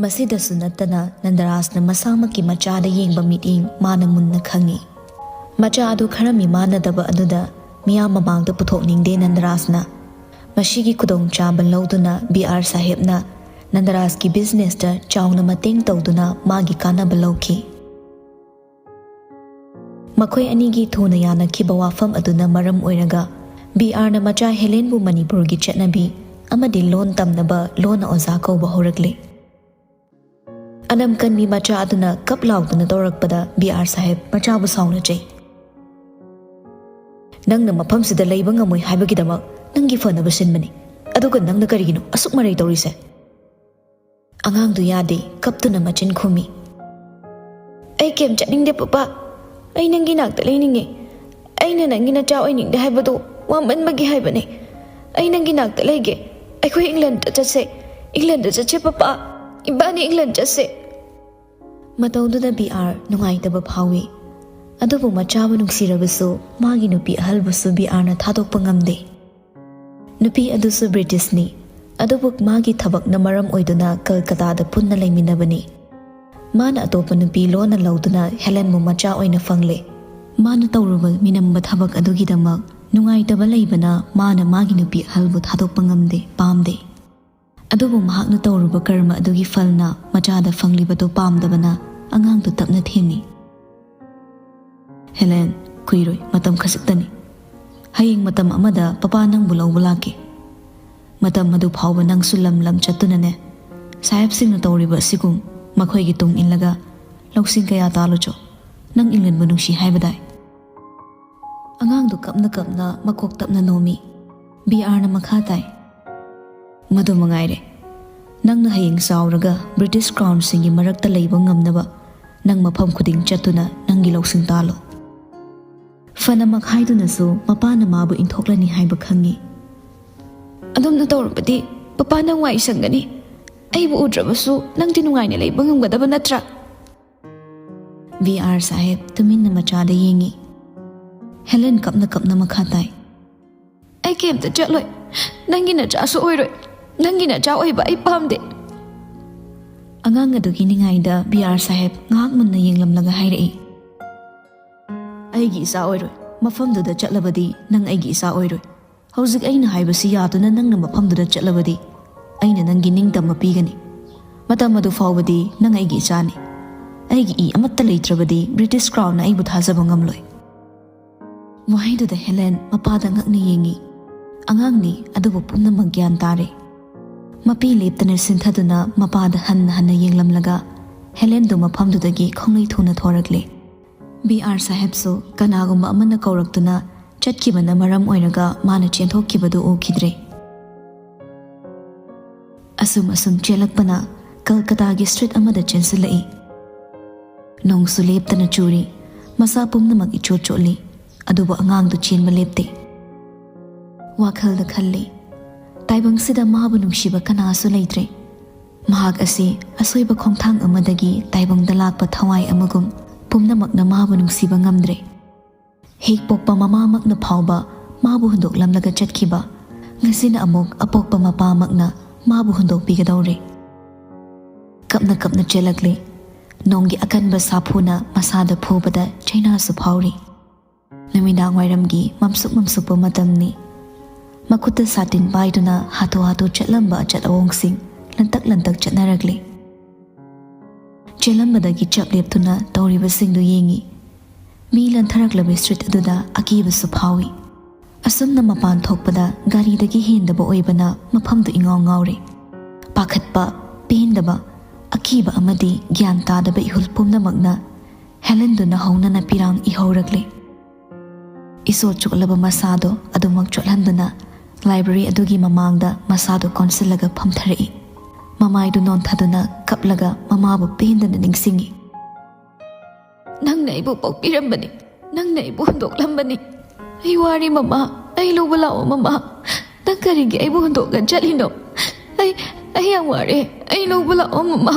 ꯃꯁꯤꯗꯁꯨ ꯅꯠꯇꯅ ꯅꯟꯗꯔꯥꯖꯅ ꯃꯁꯥꯃꯛꯀꯤ ꯃꯆꯥꯗ ꯌꯦꯡꯕ ꯃꯤꯠꯌꯦꯡ ꯃꯥꯅ ꯃꯨꯟꯅ ꯈꯪꯏ꯫ ꯃꯆꯥ ꯑꯗꯨ ꯈꯔ ꯃꯤꯃꯥꯟꯅꯗꯕ ꯑꯗꯨꯗ ꯃꯤꯌꯥꯝ ꯃꯃꯥꯡꯗ ꯄꯨꯊꯣꯛꯅꯤꯡꯗꯦ ꯅꯟꯗꯔꯥꯖꯅ꯫ ꯃꯁꯤꯒꯤ ꯈꯨꯗꯣꯡꯆꯥꯕ ꯂꯧꯗꯨꯅ ꯕꯤ ꯑꯥꯔ ꯁꯥꯍꯦꯕꯅ ꯅꯟꯗꯔꯥꯖꯀꯤ ꯕꯤꯖꯤꯅꯦꯁꯇ ꯆꯥꯎꯅ ꯃꯇꯦꯡ ꯇꯧꯗꯨꯅ ꯃꯥꯒꯤ ꯀꯥꯟꯅꯕ ꯂꯧꯈꯤ꯫ ꯃꯈꯣꯏ ꯑꯅꯤꯒꯤ ꯊꯨꯅ ꯌꯥꯅꯈꯤꯕ ꯋꯥꯐꯝ ꯑꯗꯨꯅ ꯃꯔꯝ ꯑꯣꯏꯔꯒ ꯕꯤ ꯑꯥꯔꯅ ꯃꯆꯥ ꯍꯦꯂꯦꯟꯕꯨ ꯃꯅꯤꯄꯨꯔꯒꯤ ꯆꯠꯅꯕꯤ ꯑꯃꯗꯤ ꯂꯣꯟ ꯇꯝꯅꯕ ꯂꯣꯟꯅ ꯑꯣꯖꯥ ꯀꯧꯕ ꯍꯧꯔꯛꯂꯦ꯫ ꯑꯅꯝ ꯀꯟꯕꯤ ꯃꯆꯥ ꯑꯗꯨꯅ ꯀꯞ ꯂꯥꯎꯗꯨꯅ ꯇꯧꯔꯛꯄꯗ ꯕꯤ ꯑꯥꯔ ꯁꯥꯍꯦꯕ ꯃꯆꯥꯕꯨ ꯁꯥꯎꯅ ꯆꯩ꯫ "ꯅꯪꯅ ꯃꯐꯝꯁꯤꯗ ꯂꯩꯕ ꯉꯝꯃꯣꯏ ꯍꯥꯏꯕꯒꯤꯗꯃꯛ ꯅꯪꯒꯤ ꯐꯅꯕ ꯁꯤꯟꯕꯅꯤ, ꯑꯗꯨꯒ ꯅꯪꯅ ꯀꯔꯤꯒꯤꯅꯣ ꯑꯁꯨꯛ ꯃꯔꯩ ꯇꯧꯔꯤꯁꯦ?" ꯑꯉꯥꯡꯗꯨ ꯌꯥꯗꯦ, ꯀꯞꯇꯨꯅ ꯃꯆꯤꯟ ꯈꯨꯝꯃꯤ꯫ "ꯑꯩ ꯀꯦꯝ ꯆꯠꯅꯤꯡꯗꯦ ꯄꯄꯥ, ꯑꯩ ꯅꯪꯒꯤ ꯅꯥꯛꯇ ꯂꯩꯅꯤꯡꯉꯦ꯫ ꯑꯩꯅ ꯅꯪꯒꯤ ꯅꯆꯥ ꯑꯣꯏꯅꯤꯡꯗꯦ ꯍꯥꯏꯕꯗꯨ ꯋꯥꯃꯟꯕꯒꯤ ꯍꯥꯏꯕꯅꯦ꯫ ꯑꯩ ꯅꯪꯒꯤ ꯅꯥꯛꯇ ꯂꯩꯒꯦ, ꯑꯩꯈꯣꯏ ꯏꯪꯂꯦꯟꯗ ꯆꯠꯁꯦ, ꯏꯪꯂꯦꯟꯗ ꯆꯠꯁꯦ ꯄꯄꯥ, ꯏꯕꯥꯅꯤ ꯏꯪꯂꯦꯟꯗ ꯆꯠꯁꯦ꯫" ꯃꯇꯧꯗꯨꯗ ꯕꯤ ꯑꯥꯔ ꯅꯨꯡꯉꯥꯏꯇꯕ ꯐꯥꯎꯏ꯫ ꯑꯗꯨꯕꯨ ꯃꯆꯥꯕꯨ ꯅꯨꯡꯁꯤꯔꯕꯁꯨ ꯃꯥꯒꯤ ꯅꯨꯄꯤ ꯑꯍꯜꯕꯨꯁꯨ ꯕꯤ ꯑꯥꯔꯅ ꯊꯥꯗꯣꯛꯄ ꯉꯝꯗꯦ꯫ ꯅꯨꯄꯤ ꯑꯗꯨꯁꯨ ꯕ꯭ꯔꯤꯇꯤꯁꯅꯤ, ꯑꯗꯨꯕꯨ ꯃꯥꯒꯤ ꯊꯕꯛꯅ ꯃꯔꯝ ꯑꯣꯏꯗꯨꯅ ꯀꯜꯀꯇꯥꯗ ꯄꯨꯟꯅ ꯂꯩꯃꯤꯟꯅꯕꯅꯤ꯫ ꯃꯥꯅ ꯑꯇꯣꯞꯄ ꯅꯨꯄꯤ ꯂꯣꯟꯅ ꯂꯧꯗꯨꯅ ꯍꯦꯂꯦꯟꯕꯨ ꯃꯆꯥ ꯑꯣꯏꯅ ꯐꯪꯂꯦ꯫ ꯃꯥꯅ ꯇꯧꯔꯨꯕ ꯃꯤꯅꯝꯕ ꯊꯕꯛ ꯑꯗꯨꯒꯤꯗꯃꯛ ꯅꯨꯡꯉꯥꯏꯇꯕ ꯂꯩꯕꯅ ꯃꯥꯅ ꯃꯥꯒꯤ ꯅꯨꯄꯤ ꯑꯍꯜꯕꯨ ꯊꯥꯗꯣꯛꯄ ꯉꯝꯗꯦ, ꯄꯥꯝꯗꯦ꯫ ꯑꯗꯨꯕꯨ ꯃꯍꯥꯛꯅ ꯇꯧꯔꯨꯕ ꯀꯔꯃ ꯑꯗꯨꯒꯤ ꯐꯜꯅ ꯃꯆꯥꯗ ꯐꯪꯂꯤꯕꯗꯨ ꯄꯥꯝꯗꯕꯅ ꯑꯉꯥꯡꯗꯨ ꯇꯞꯅ ꯊꯦꯝꯃꯤ꯫ "ꯍꯦꯂꯦꯟ, ꯀꯨꯏꯔꯣꯏ, ꯃꯇꯝ ꯈꯖꯤꯛꯇꯅꯤ꯫ ꯍꯌꯦꯡ ꯃꯇꯝ ꯑꯃꯗ ꯄꯄꯥ ꯅꯪꯕꯨ ꯂꯧꯕ ꯂꯥꯛꯀꯦ꯫ ꯃꯇꯝ ꯑꯗꯨ ꯐꯥꯎꯕ ꯅꯪꯁꯨ ꯂꯝ ꯂꯝ ꯆꯠꯇꯨꯅꯅꯦ, ꯁꯥꯍꯦꯕꯁꯤꯡꯅ ꯇꯧꯔꯤꯕ ꯑꯁꯤꯒꯨꯝ ꯃꯈꯣꯏꯒꯤ ꯇꯨꯡ ꯏꯜꯂꯒ ꯂꯧꯁꯤꯡ ꯀꯌꯥ ꯇꯥꯜꯂꯨꯆꯣ꯫ ꯅꯪ ꯏꯪꯂꯦꯟꯕꯨ ꯅꯨꯡꯁꯤ ꯍꯥꯏꯕꯗꯥꯏ?" ꯑꯉꯥꯡꯗꯨ ꯀꯞꯅ ꯀꯞꯅ ꯃꯀꯣꯛ ꯇꯞꯅ ꯅꯣꯝꯃꯤ꯫ ꯕꯤ ꯑꯥꯔꯅ ꯃꯈꯥ ꯇꯥꯏ, "ꯃꯗꯨ ꯃꯉꯥꯏꯔꯦ꯫ ꯅꯪꯅ ꯍꯌꯦꯡ ꯆꯥꯎꯔꯒ ꯕ꯭ꯔꯤꯇꯤꯁ ꯀ꯭ꯔꯥꯎꯟꯁꯤꯡꯒꯤ ꯃꯔꯛꯇ ꯂꯩꯕ ꯉꯝꯅꯕ ꯅꯪ ꯃꯐꯝ ꯈꯨꯗꯤꯡ ꯆꯠꯇꯨꯅ ꯅꯪꯒꯤ ꯂꯧꯁꯤꯡ ꯇꯥꯜꯂꯣ꯫" ꯐꯅꯃꯛ ꯍꯥꯏꯗꯨꯅꯁꯨ ꯃꯄꯥꯅ ꯃꯥꯕꯨ ꯏꯟꯊꯣꯛꯂꯅꯤ ꯍꯥꯏꯕ ꯈꯪꯉꯤ꯫ "ꯑꯗꯨꯝꯅ ꯇꯧꯔꯕꯗꯤ ꯄꯄꯥ ꯅꯪ ꯋꯥꯏ ꯁꯪꯒꯅꯤ꯫ ꯑꯩꯕꯨ ꯎꯗ꯭ꯔꯕꯁꯨ ꯅꯪꯗꯤ ꯅꯨꯡꯉꯥꯏꯅ ꯂꯩꯕ ꯉꯝꯒꯗꯕ ꯅꯠꯇ꯭ꯔꯥ?" ꯕꯤ ꯑꯥꯔ ꯁꯥꯍꯦꯕ ꯇꯨꯃꯤꯟꯅ ꯃꯆꯥꯗ ꯌꯦꯡꯉꯤ꯫ ꯍꯦꯂꯦꯟ ꯀꯞꯅ ꯀꯞꯅ ꯃꯈꯥ ꯇꯥꯏ, "ꯑꯩ ꯀꯩꯝꯇ ꯆꯠꯂꯣꯏ꯫ ꯅꯪꯒꯤ ꯅꯆꯥꯁꯨ ꯑꯣꯏꯔꯣꯏ꯫ ꯅꯪꯒꯤ ꯅꯆꯥ ꯑꯣꯏꯕ ꯑꯩ ꯄꯥꯝꯗꯦ꯫" ꯑꯉꯥꯡ ꯑꯗꯨꯒꯤ ꯅꯤꯡꯉꯥꯏꯗ ꯕꯤ ꯑꯥꯔ ꯁꯥꯍꯦꯕ ꯉꯥꯏꯍꯥꯛ ꯃꯨꯟꯅ ꯌꯦꯡꯂꯝꯂꯒ ꯍꯥꯏꯔꯛꯏ, "ꯑꯩꯒꯤ ꯏꯆꯥ ꯑꯣꯏꯔꯣꯏ꯫ ꯃꯐꯝꯗꯨꯗ ꯆꯠꯂꯕꯗꯤ ꯅꯪ ꯑꯩꯒꯤ ꯏꯆꯥ ꯑꯣꯏꯔꯣꯏ꯫ ꯍꯧꯖꯤꯛ ꯑꯩꯅ ꯍꯥꯏꯕꯁꯤ ꯌꯥꯗꯨꯅ ꯅꯪꯅ ꯃꯐꯝꯗꯨꯗ ꯆꯠꯂꯕꯗꯤ ꯑꯩꯅ ꯅꯪꯒꯤ ꯅꯤꯡꯇꯝꯕ ꯄꯤꯒꯅꯤ꯫ ꯃꯇꯝ ꯑꯗꯨ ꯐꯥꯎꯕꯗꯤ ꯅꯪ ꯑꯩꯒꯤ ꯏꯆꯥꯅꯤ꯫ ꯑꯩꯒꯤ ꯏ ꯑꯃꯠꯇ ꯂꯩꯇ꯭ꯔꯕꯗꯤ ꯕ꯭ꯔꯤꯇꯤꯁ ꯀ꯭ꯔꯥꯎꯟꯅ ꯑꯩꯕꯨ ꯊꯥꯖꯕ ꯉꯝꯂꯣꯏ꯫" ꯋꯥꯍꯩꯗꯨꯗ ꯍꯦꯂꯦꯟ ꯃꯄꯥꯗ ꯉꯛꯅ ꯌꯦꯡꯉꯤ꯫ ꯑꯉꯥꯡꯅꯤ, ꯑꯗꯨꯕꯨ ꯄꯨꯝꯅꯃꯛ ꯒ꯭ꯌꯥꯟ ꯇꯥꯔꯦ꯫ ꯃꯄꯤ ꯂꯦꯞꯇꯅ ꯁꯤꯟꯊꯗꯨꯅ ꯃꯄꯥꯗ ꯍꯟꯅ ꯍꯟꯅ ꯌꯦꯡꯂꯝꯂꯒ ꯍꯦꯂꯦꯟꯗꯨ ꯃꯐꯝꯗꯨꯗꯒꯤ ꯈꯣꯡꯂꯩ ꯊꯨꯅ ꯊꯣꯔꯛꯂꯦ꯫ ꯕꯤ ꯑꯥꯔ ꯁꯥꯍꯦꯕꯁꯨ ꯀꯅꯥꯒꯨꯝꯕ ꯑꯃꯅ ꯀꯧꯔꯛꯇꯨꯅ ꯆꯠꯈꯤꯕꯅ ꯃꯔꯝ ꯑꯣꯏꯔꯒ ꯃꯥꯅ ꯆꯦꯟꯊꯣꯛꯈꯤꯕꯗꯨ ꯎꯈꯤꯗ꯭ꯔꯦ꯫ ꯑꯁꯨꯝ ꯑꯁꯨꯝ ꯆꯦꯜꯂꯛꯄꯅ ꯀꯜꯀꯇꯥꯒꯤ ꯁ꯭ꯇ꯭ꯔꯤꯠ ꯑꯃꯗ ꯆꯦꯟꯁꯤꯜꯂꯛꯏ꯫ ꯅꯣꯡꯁꯨ ꯂꯦꯞꯇꯅ ꯆꯨꯔꯤ꯫ ꯃꯁꯥ ꯄꯨꯝꯅꯃꯛ ꯏꯆꯣꯠ ꯆꯣꯠꯂꯤ꯫ ꯑꯗꯨꯕꯨ ꯑꯉꯥꯡꯗꯨ ꯆꯦꯟꯕ ꯂꯦꯞꯇꯦ꯫ ꯋꯥꯈꯜꯗ ꯈꯜꯂꯤ, "ꯇꯥꯏꯕꯪꯁꯤꯗ ꯃꯥꯕꯨ ꯅꯨꯡꯁꯤꯕ ꯀꯅꯥꯁꯨ ꯂꯩꯇ꯭ꯔꯦ꯫ ꯃꯍꯥꯛ ꯑꯁꯤ ꯑꯁꯣꯏꯕ ꯈꯣꯡꯊꯥꯡ ꯑꯃꯗꯒꯤ ꯇꯥꯏꯕꯪꯗ ꯂꯥꯛꯄ ꯊꯋꯥꯏ ꯑꯃꯒꯨꯝ ꯄꯨꯝꯅꯃꯛꯅ ꯃꯥꯕꯨ ꯅꯨꯡꯁꯤꯕ ꯉꯝꯗ꯭ꯔꯦ꯫ ꯍꯦꯛ ꯄꯣꯛꯄ ꯃꯃꯥꯃꯛꯅ ꯐꯥꯎꯕ ꯃꯥꯕꯨ ꯍꯨꯟꯗꯣꯛꯂꯝꯂꯒ ꯆꯠꯈꯤꯕ, ꯉꯁꯤꯅ ꯑꯃꯨꯛ ꯑꯄꯣꯛꯄ ꯃꯄꯥꯃꯛꯅ ꯃꯥꯕꯨ ꯍꯨꯟꯗꯣꯛꯄꯤꯒꯗꯧꯔꯦ꯫" ꯀꯞꯅ ꯀꯞꯅ ꯆꯦꯜꯂꯛꯂꯤ꯫ ꯅꯣꯡꯒꯤ ꯑꯀꯟꯕ ꯁꯥꯐꯨꯅ ꯃꯁꯥꯗ ꯐꯨꯕꯗ ꯆꯩꯅꯥꯁꯨ ꯐꯥꯎꯔꯤ꯫ ꯅꯨꯃꯤꯗꯥꯡ ꯋꯥꯏꯔꯝꯒꯤ ꯃꯝꯁꯨꯛ ꯃꯝꯁꯨꯛꯄ ꯃꯇꯝꯅꯤ꯫ ꯃꯈꯨꯠꯇ ꯁꯥꯇꯤꯟ ꯄꯥꯏꯗꯨꯅ ꯍꯥꯊꯨ ꯍꯥꯊꯨ ꯆꯠꯂꯝꯕ ꯑꯆꯠ ꯑꯋꯣꯡꯁꯤꯡ ꯂꯟꯇꯛ ꯂꯟꯇꯛ ꯆꯠꯅꯔꯛꯂꯤ꯫ ꯆꯦꯜꯂꯝꯕꯗꯒꯤ ꯆꯞ ꯂꯦꯞꯇꯨꯅ ꯇꯧꯔꯤꯕꯁꯤꯡꯗꯨ ꯌꯦꯡꯏ꯫ ꯃꯤ ꯂꯟꯊꯔꯛꯂꯕ ꯁ꯭ꯇ꯭ꯔꯤꯠ ꯑꯗꯨꯗ ꯑꯀꯤꯕꯁꯨ ꯐꯥꯎꯏ꯫ ꯑꯁꯨꯝꯅ ꯃꯄꯥꯟ ꯊꯣꯛꯄꯗ ꯒꯥꯔꯤꯗꯒꯤ ꯍꯦꯟꯗꯕ ꯑꯣꯏꯕꯅ ꯃꯐꯝꯗꯨ ꯏꯉꯥꯎ ꯉꯥꯎꯔꯦ꯫ ꯄꯥꯈꯠꯄ, ꯄꯦꯟꯗꯕ, ꯑꯀꯤꯕ ꯑꯃꯗꯤ ꯒ꯭ꯌꯥꯟ ꯇꯥꯗꯕ ꯏꯍꯨꯜ ꯄꯨꯝꯅꯃꯛꯅ ꯍꯦꯂꯦꯟꯗꯨ ꯅꯧꯍꯧꯅꯅ ꯄꯤꯔꯥꯡ ꯏꯍꯧꯔꯛꯂꯦ꯫ ꯏꯁꯣ ꯆꯣꯠꯂꯕ ꯃꯁꯥꯗꯣ ꯑꯗꯨꯃꯛ ꯆꯣꯠꯍꯟꯗꯨꯅ ꯂꯥꯏꯕ꯭ꯔꯦꯔꯤ ꯑꯗꯨꯒꯤ ꯃꯃꯥꯡꯗ ꯃꯁꯥꯗꯣ ꯀꯣꯟꯁꯤꯜꯂꯒ ꯐꯝꯊꯔꯛꯏ꯫ ꯃꯃꯥꯏꯗꯨ ꯅꯣꯟꯊꯗꯨꯅ ꯀꯞꯂꯒ ꯃꯃꯥꯕꯨ ꯄꯦꯟꯗꯅ ꯅꯤꯡꯁꯤꯡꯏ꯫ "ꯅꯪꯅ ꯑꯩꯕꯨ ꯄꯣꯛꯄꯤꯔꯝꯕꯅꯤ, ꯅꯪꯅ ꯑꯩꯕꯨ ꯍꯨꯟꯗꯣꯛꯂꯝꯕꯅꯤ꯫ ꯑꯩ ꯋꯥꯔꯦ ꯃꯃꯥ, ꯑꯩ ꯂꯧꯕ ꯂꯥꯛꯑꯣ ꯃꯃꯥ꯫ ꯅꯪ ꯀꯔꯤꯒꯤ ꯑꯩꯕꯨ ꯍꯨꯟꯗꯣꯛꯂ ꯆꯠꯂꯤꯅꯣ? ꯑꯩ, ꯑꯩ ꯌꯥꯝ ꯋꯥꯔꯦ, ꯑꯩ ꯂꯧꯕ ꯂꯥꯛꯑꯣ ꯃꯃꯥ꯫"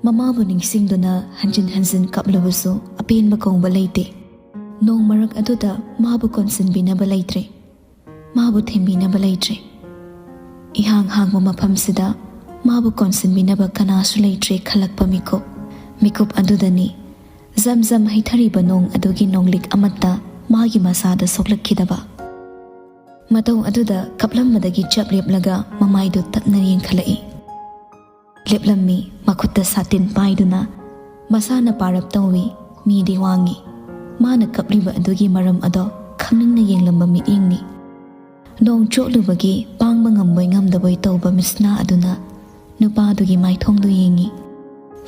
ꯃꯃꯥꯕꯨ ꯅꯤꯡꯁꯤꯡꯗꯨꯅ ꯍꯟꯖꯤꯟ ꯍꯟꯖꯤꯟ ꯀꯞꯂꯕꯁꯨ ꯑꯄꯦꯟꯕ ꯀꯧꯕ ꯂꯩꯇꯦ꯫ ꯅꯣꯡ ꯃꯔꯛ ꯑꯗꯨꯗ ꯃꯥꯕꯨ ꯀꯣꯟꯁꯤꯟꯕꯤꯅꯕ ꯂꯩꯇ꯭ꯔꯦ꯫ ꯃꯥꯕꯨ ꯊꯦꯝꯕꯤꯅꯕ ꯂꯩꯇ꯭ꯔꯦ꯫ ꯏꯍꯥꯡ ꯍꯥꯡꯕ ꯃꯐꯝꯁꯤꯗ ꯃꯥꯕꯨ ꯀꯣꯟꯁꯤꯟꯕꯤꯅꯕ ꯀꯅꯥꯁꯨ ꯂꯩꯇ꯭ꯔꯦ ꯈꯜꯂꯛꯄ ꯃꯤꯀꯨꯞ, ꯃꯤꯀꯨꯞ ꯑꯗꯨꯗꯅꯤ ꯖꯝ ꯖꯝ ꯍꯩꯊꯔꯤꯕ ꯅꯣꯡ ꯑꯗꯨꯒꯤ ꯅꯣꯡꯂꯤꯛ ꯑꯃꯠꯇ ꯃꯥꯒꯤ ꯃꯁꯥꯗ ꯁꯣꯛꯂꯛꯈꯤꯗꯕ꯫ ꯃꯇꯧ ꯑꯗꯨꯗ ꯀꯞꯂꯝꯕꯗꯒꯤ ꯆꯞ ꯂꯦꯞꯂꯒ ꯃꯃꯥꯏꯗꯨ ꯇꯞꯅ ꯌꯦꯡꯈꯠꯂꯛꯏ꯫ ꯂꯦꯞꯂꯝꯃꯤ, ꯃꯈꯨꯠꯇ ꯁꯥꯇꯤꯟ ꯄꯥꯏꯗꯨꯅ꯫ ꯃꯁꯥꯅ ꯄꯥꯔꯞ ꯇꯧꯏ, ꯃꯤꯗꯤ ꯋꯥꯡꯉꯤ꯫ ꯃꯥꯅ ꯀꯞꯂꯤꯕ ꯑꯗꯨꯒꯤ ꯃꯔꯝ ꯑꯗꯣ ꯈꯪꯅꯤꯡꯅ ꯌꯦꯡꯂꯝꯕ ꯃꯤꯠꯌꯦꯡꯅꯤ꯫ ꯅꯣꯡ ꯆꯣꯠꯂꯨꯕꯒꯤ ꯄꯥꯡꯕ ꯉꯝꯕꯣꯏ ꯉꯝꯗꯕꯣꯏ ꯇꯧꯕ ꯃꯤꯠꯁꯅꯥ ꯑꯗꯨꯅ ꯅꯨꯄꯥꯗꯨꯒꯤ ꯃꯥꯏꯊꯣꯡꯗꯨ ꯌꯦꯡꯉꯤ꯫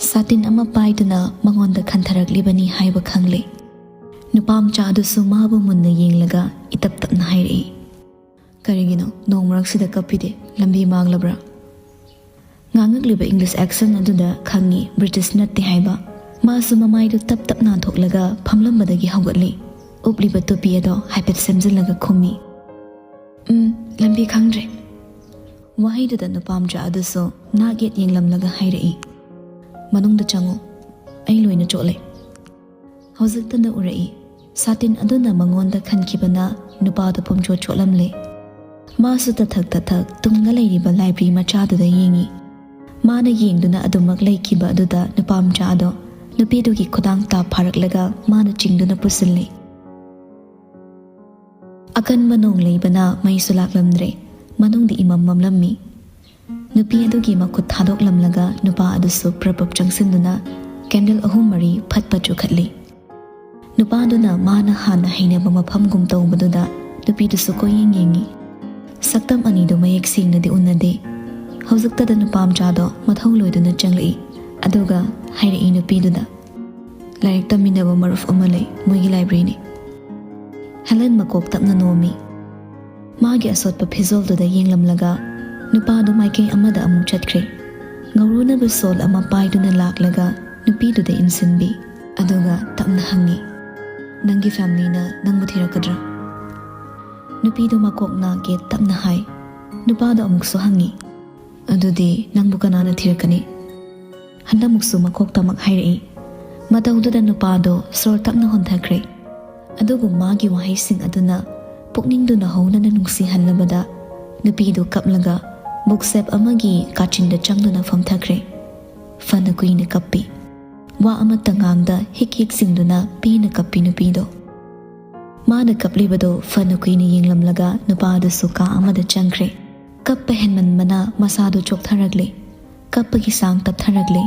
ꯁꯥꯇꯤꯟ ꯑꯃ ꯄꯥꯏꯗꯨꯅ ꯃꯉꯣꯟꯗ ꯈꯟꯊꯔꯛꯂꯤꯕꯅꯤ ꯍꯥꯏꯕ ꯈꯪꯂꯦ꯫ ꯅꯨꯄꯥ ꯃꯆꯥ ꯑꯗꯨꯁꯨ ꯃꯥꯕꯨ ꯃꯨꯟꯅ ꯌꯦꯡꯂꯒ ꯏꯇꯞ ꯇꯞꯅ ꯍꯥꯏꯔꯛꯏ, "ꯀꯔꯤꯒꯤꯅꯣ ꯅꯣꯡ ꯃꯔꯛꯁꯤꯗ ꯀꯞꯄꯤꯗꯤ? ꯂꯝꯕꯤ ꯃꯥꯡꯂꯕ꯭ꯔꯥ?" ꯉꯥꯡꯉꯛꯂꯤꯕ ꯏꯪꯂꯤꯁ ꯑꯦꯛꯁꯦꯟ ꯑꯗꯨꯗ ꯈꯪꯉꯤ ꯕ꯭ꯔꯤꯇꯤꯁ ꯅꯠꯇꯦ ꯍꯥꯏꯕ꯫ ꯃꯥꯁꯨ ꯃꯃꯥꯏꯗꯨ ꯇꯞ ꯇꯞ ꯅꯥꯟꯊꯣꯛꯂꯒ ꯐꯝꯂꯝꯕꯗꯒꯤ ꯍꯧꯒꯠꯂꯤ꯫ ꯎꯞꯂꯤꯕ ꯇꯨꯄꯤ ꯑꯗꯣ ꯍꯥꯏꯐꯦꯠ ꯁꯦꯝꯖꯤꯜꯂꯒ ꯈꯨꯝꯃꯤ꯫ "ꯎꯝ, ꯂꯝꯕꯤ ꯈꯪꯗ꯭ꯔꯦ꯫" ꯋꯥꯍꯩꯗꯨꯗ ꯅꯨꯄꯥ ꯃꯆꯥ ꯑꯗꯨꯁꯨ ꯅꯥꯛ ꯌꯦꯠ ꯌꯦꯡꯂꯝꯂꯒ ꯍꯥꯏꯔꯛꯏ, "ꯃꯅꯨꯡꯗ ꯆꯪꯉꯨ, ꯑꯩ ꯂꯣꯏꯅ ꯆꯣꯠꯂꯦ꯫" ꯍꯧꯖꯤꯛꯇꯅ ꯎꯔꯛꯏ, ꯁꯥꯇꯤꯟ ꯑꯗꯨꯅ ꯃꯉꯣꯟꯗ ꯈꯟꯈꯤꯕꯅ ꯅꯨꯄꯥꯗꯨ ꯄꯨꯝꯆꯣꯠ ꯆꯣꯠꯂꯝꯂꯦ꯫ ꯃꯥꯁꯨ ꯇꯊꯛ ꯇꯊꯛ ꯇꯨꯝꯒ ꯂꯩꯔꯤꯕ ꯂꯥꯏꯕ꯭ꯔꯤ ꯃꯆꯥꯗꯨꯗ ꯌꯦꯡꯉꯤ꯫ ꯃꯥꯅ ꯌꯦꯡꯗꯨꯅ ꯑꯗꯨꯃꯛ ꯂꯩꯈꯤꯕ ꯑꯗꯨꯗ ꯅꯨꯄꯥ ꯃꯆꯥ ꯑꯗꯣ ꯅꯨꯄꯤꯗꯨꯒꯤ ꯈꯨꯗꯥꯡ ꯇꯥꯞ ꯐꯥꯔꯛꯂꯒ ꯃꯥꯅ ꯆꯤꯡꯗꯨꯅ ꯄꯨꯁꯤꯜꯂꯤ꯫ ꯑꯀꯟꯕ ꯅꯣꯡ ꯂꯩꯕꯅ ꯃꯩꯁꯨ ꯂꯥꯛꯂꯝꯗ꯭ꯔꯦ꯫ ꯃꯅꯨꯡꯗ ꯏꯃꯝ ꯃꯝꯂꯝꯃꯤ꯫ ꯅꯨꯄꯤ ꯑꯗꯨꯒꯤ ꯃꯈꯨꯠ ꯊꯥꯗꯣꯛꯂꯝꯂꯒ ꯅꯨꯄꯥ ꯑꯗꯨꯁꯨ ꯄ꯭ꯔꯞ ꯄ꯭ꯔꯞ ꯆꯪꯁꯤꯟꯗꯨꯅ ꯀꯦꯟꯗꯜ ꯑꯍꯨꯝ ꯃꯔꯤ ꯐꯠ ꯐꯠ ꯆꯨꯈꯠꯂꯤ꯫ ꯅꯨꯄꯥꯗꯨꯅ ꯃꯥꯅ ꯍꯥꯟꯅ ꯍꯩꯅꯕ ꯃꯐꯝꯒꯨꯝ ꯇꯧꯕꯗꯨꯗ ꯅꯨꯄꯤꯗꯨꯁꯨ ꯀꯣꯏꯌꯦꯡ ꯌꯦꯡꯉꯤ꯫ ꯁꯛꯇꯝ ꯑꯅꯤꯗꯨ ꯃꯌꯦꯛ ꯁꯦꯡꯅꯗꯤ ꯎꯅꯗꯦ꯫ ꯍꯧꯖꯤꯛꯇꯗ ꯅꯨꯄꯥ ꯃꯆꯥꯗꯣ ꯃꯊꯧ ꯂꯣꯏꯗꯨꯅ ꯆꯪꯂꯛꯏ꯫ ꯑꯗꯨꯒ ꯍꯥꯏꯔꯛꯏ ꯅꯨꯄꯤꯗꯨꯗ, "ꯂꯥꯏꯔꯤꯛ ꯇꯝꯃꯤꯟꯅꯕ ꯃꯔꯨꯞ ꯑꯃ ꯂꯩ, ꯃꯣꯏꯒꯤ ꯂꯥꯏꯕ꯭ꯔꯦꯔꯤꯅꯤ꯫" ꯍꯦꯂꯦꯟ ꯃꯀꯣꯛ ꯇꯞꯅ ꯅꯣꯝꯃꯤ꯫ ꯃꯥꯒꯤ ꯑꯁꯣꯠꯄ ꯐꯤꯖꯣꯜꯗꯨꯗ ꯌꯦꯡꯂꯝꯂꯒ ꯅꯨꯄꯥꯗꯨ ꯃꯥꯏꯀꯩ ꯑꯃꯗ ꯑꯃꯨꯛ ꯆꯠꯈ꯭ꯔꯦ꯫ ꯉꯧꯔꯨꯅꯕ ꯁꯣꯜ ꯑꯃ ꯄꯥꯏꯗꯨꯅ ꯂꯥꯛꯂꯒ ꯅꯨꯄꯤꯗꯨꯗ ꯏꯟꯁꯤꯟꯕꯤ꯫ ꯑꯗꯨꯒ ꯇꯞꯅ ꯍꯪꯉꯤ, "ꯅꯪꯒꯤ ꯐꯦꯃꯤꯂꯤꯅ ꯅꯪꯕꯨ ꯊꯤꯔꯛꯀꯗ꯭ꯔꯥ?" ꯅꯨꯄꯤꯗꯨ ꯃꯀꯣꯛ ꯅꯥꯒꯦ ꯇꯞꯅ ꯍꯥꯏ꯫ ꯅꯨꯄꯥꯗꯨ ꯑꯃꯨꯛꯁꯨ ꯍꯪꯉꯤ, "ꯑꯗꯨꯗꯤ ꯅꯪꯕꯨ ꯀꯅꯥꯅ ꯊꯤꯔꯛꯀꯅꯤ?" ꯍꯟꯗꯛꯃꯨꯛꯁꯨ ꯃꯀꯣꯛ ꯇꯃꯛ ꯍꯥꯏꯔꯛꯏ꯫ ꯃꯇꯧꯗꯨꯗ ꯅꯨꯄꯥꯗꯣ ꯁꯣꯔ ꯇꯞꯅ ꯍꯣꯟꯊꯈ꯭ꯔꯦ꯫ ꯑꯗꯨꯕꯨ ꯃꯥꯒꯤ ꯋꯥꯍꯩꯁꯤꯡ ꯑꯗꯨꯅ ꯄꯨꯛꯅꯤꯡꯗꯨ ꯅꯧꯍꯧꯅꯅ ꯅꯨꯡꯁꯤꯍꯜꯂꯕꯗ ꯅꯨꯄꯤꯗꯨ ꯀꯞꯂꯒ ꯕꯨꯛꯁꯦꯞ ꯑꯃꯒꯤ ꯀꯥꯆꯤꯟꯗ ꯆꯪꯗꯨꯅ ꯐꯝꯊꯈ꯭ꯔꯦ꯫ ꯐꯅ ꯀꯨꯏꯅ ꯀꯞꯄꯤ꯫ ꯋꯥ ꯑꯃꯠꯇ ꯉꯥꯡꯗ ꯍꯤꯛ ꯍꯤꯛ ꯆꯤꯡꯗꯨꯅ ꯄꯦꯟꯅ ꯀꯞꯄꯤ ꯅꯨꯄꯤꯗꯣ꯫ ꯃꯥꯅ ꯀꯞꯂꯤꯕꯗꯣ ꯐꯅ ꯀꯨꯏꯅ ꯌꯦꯡꯂꯝꯂꯒ ꯅꯨꯄꯥꯗꯨꯁꯨ ꯀꯥ ꯑꯃꯗ ꯆꯪꯈ꯭ꯔꯦ꯫ ꯀꯞꯄ ꯍꯦꯟꯃꯟꯕꯅ ꯃꯁꯥꯗꯨ ꯆꯣꯛꯊꯔꯛꯂꯦ꯫ ꯀꯞꯄꯒꯤ ꯆꯥꯡ ꯇꯞꯊꯔꯛꯂꯦ꯫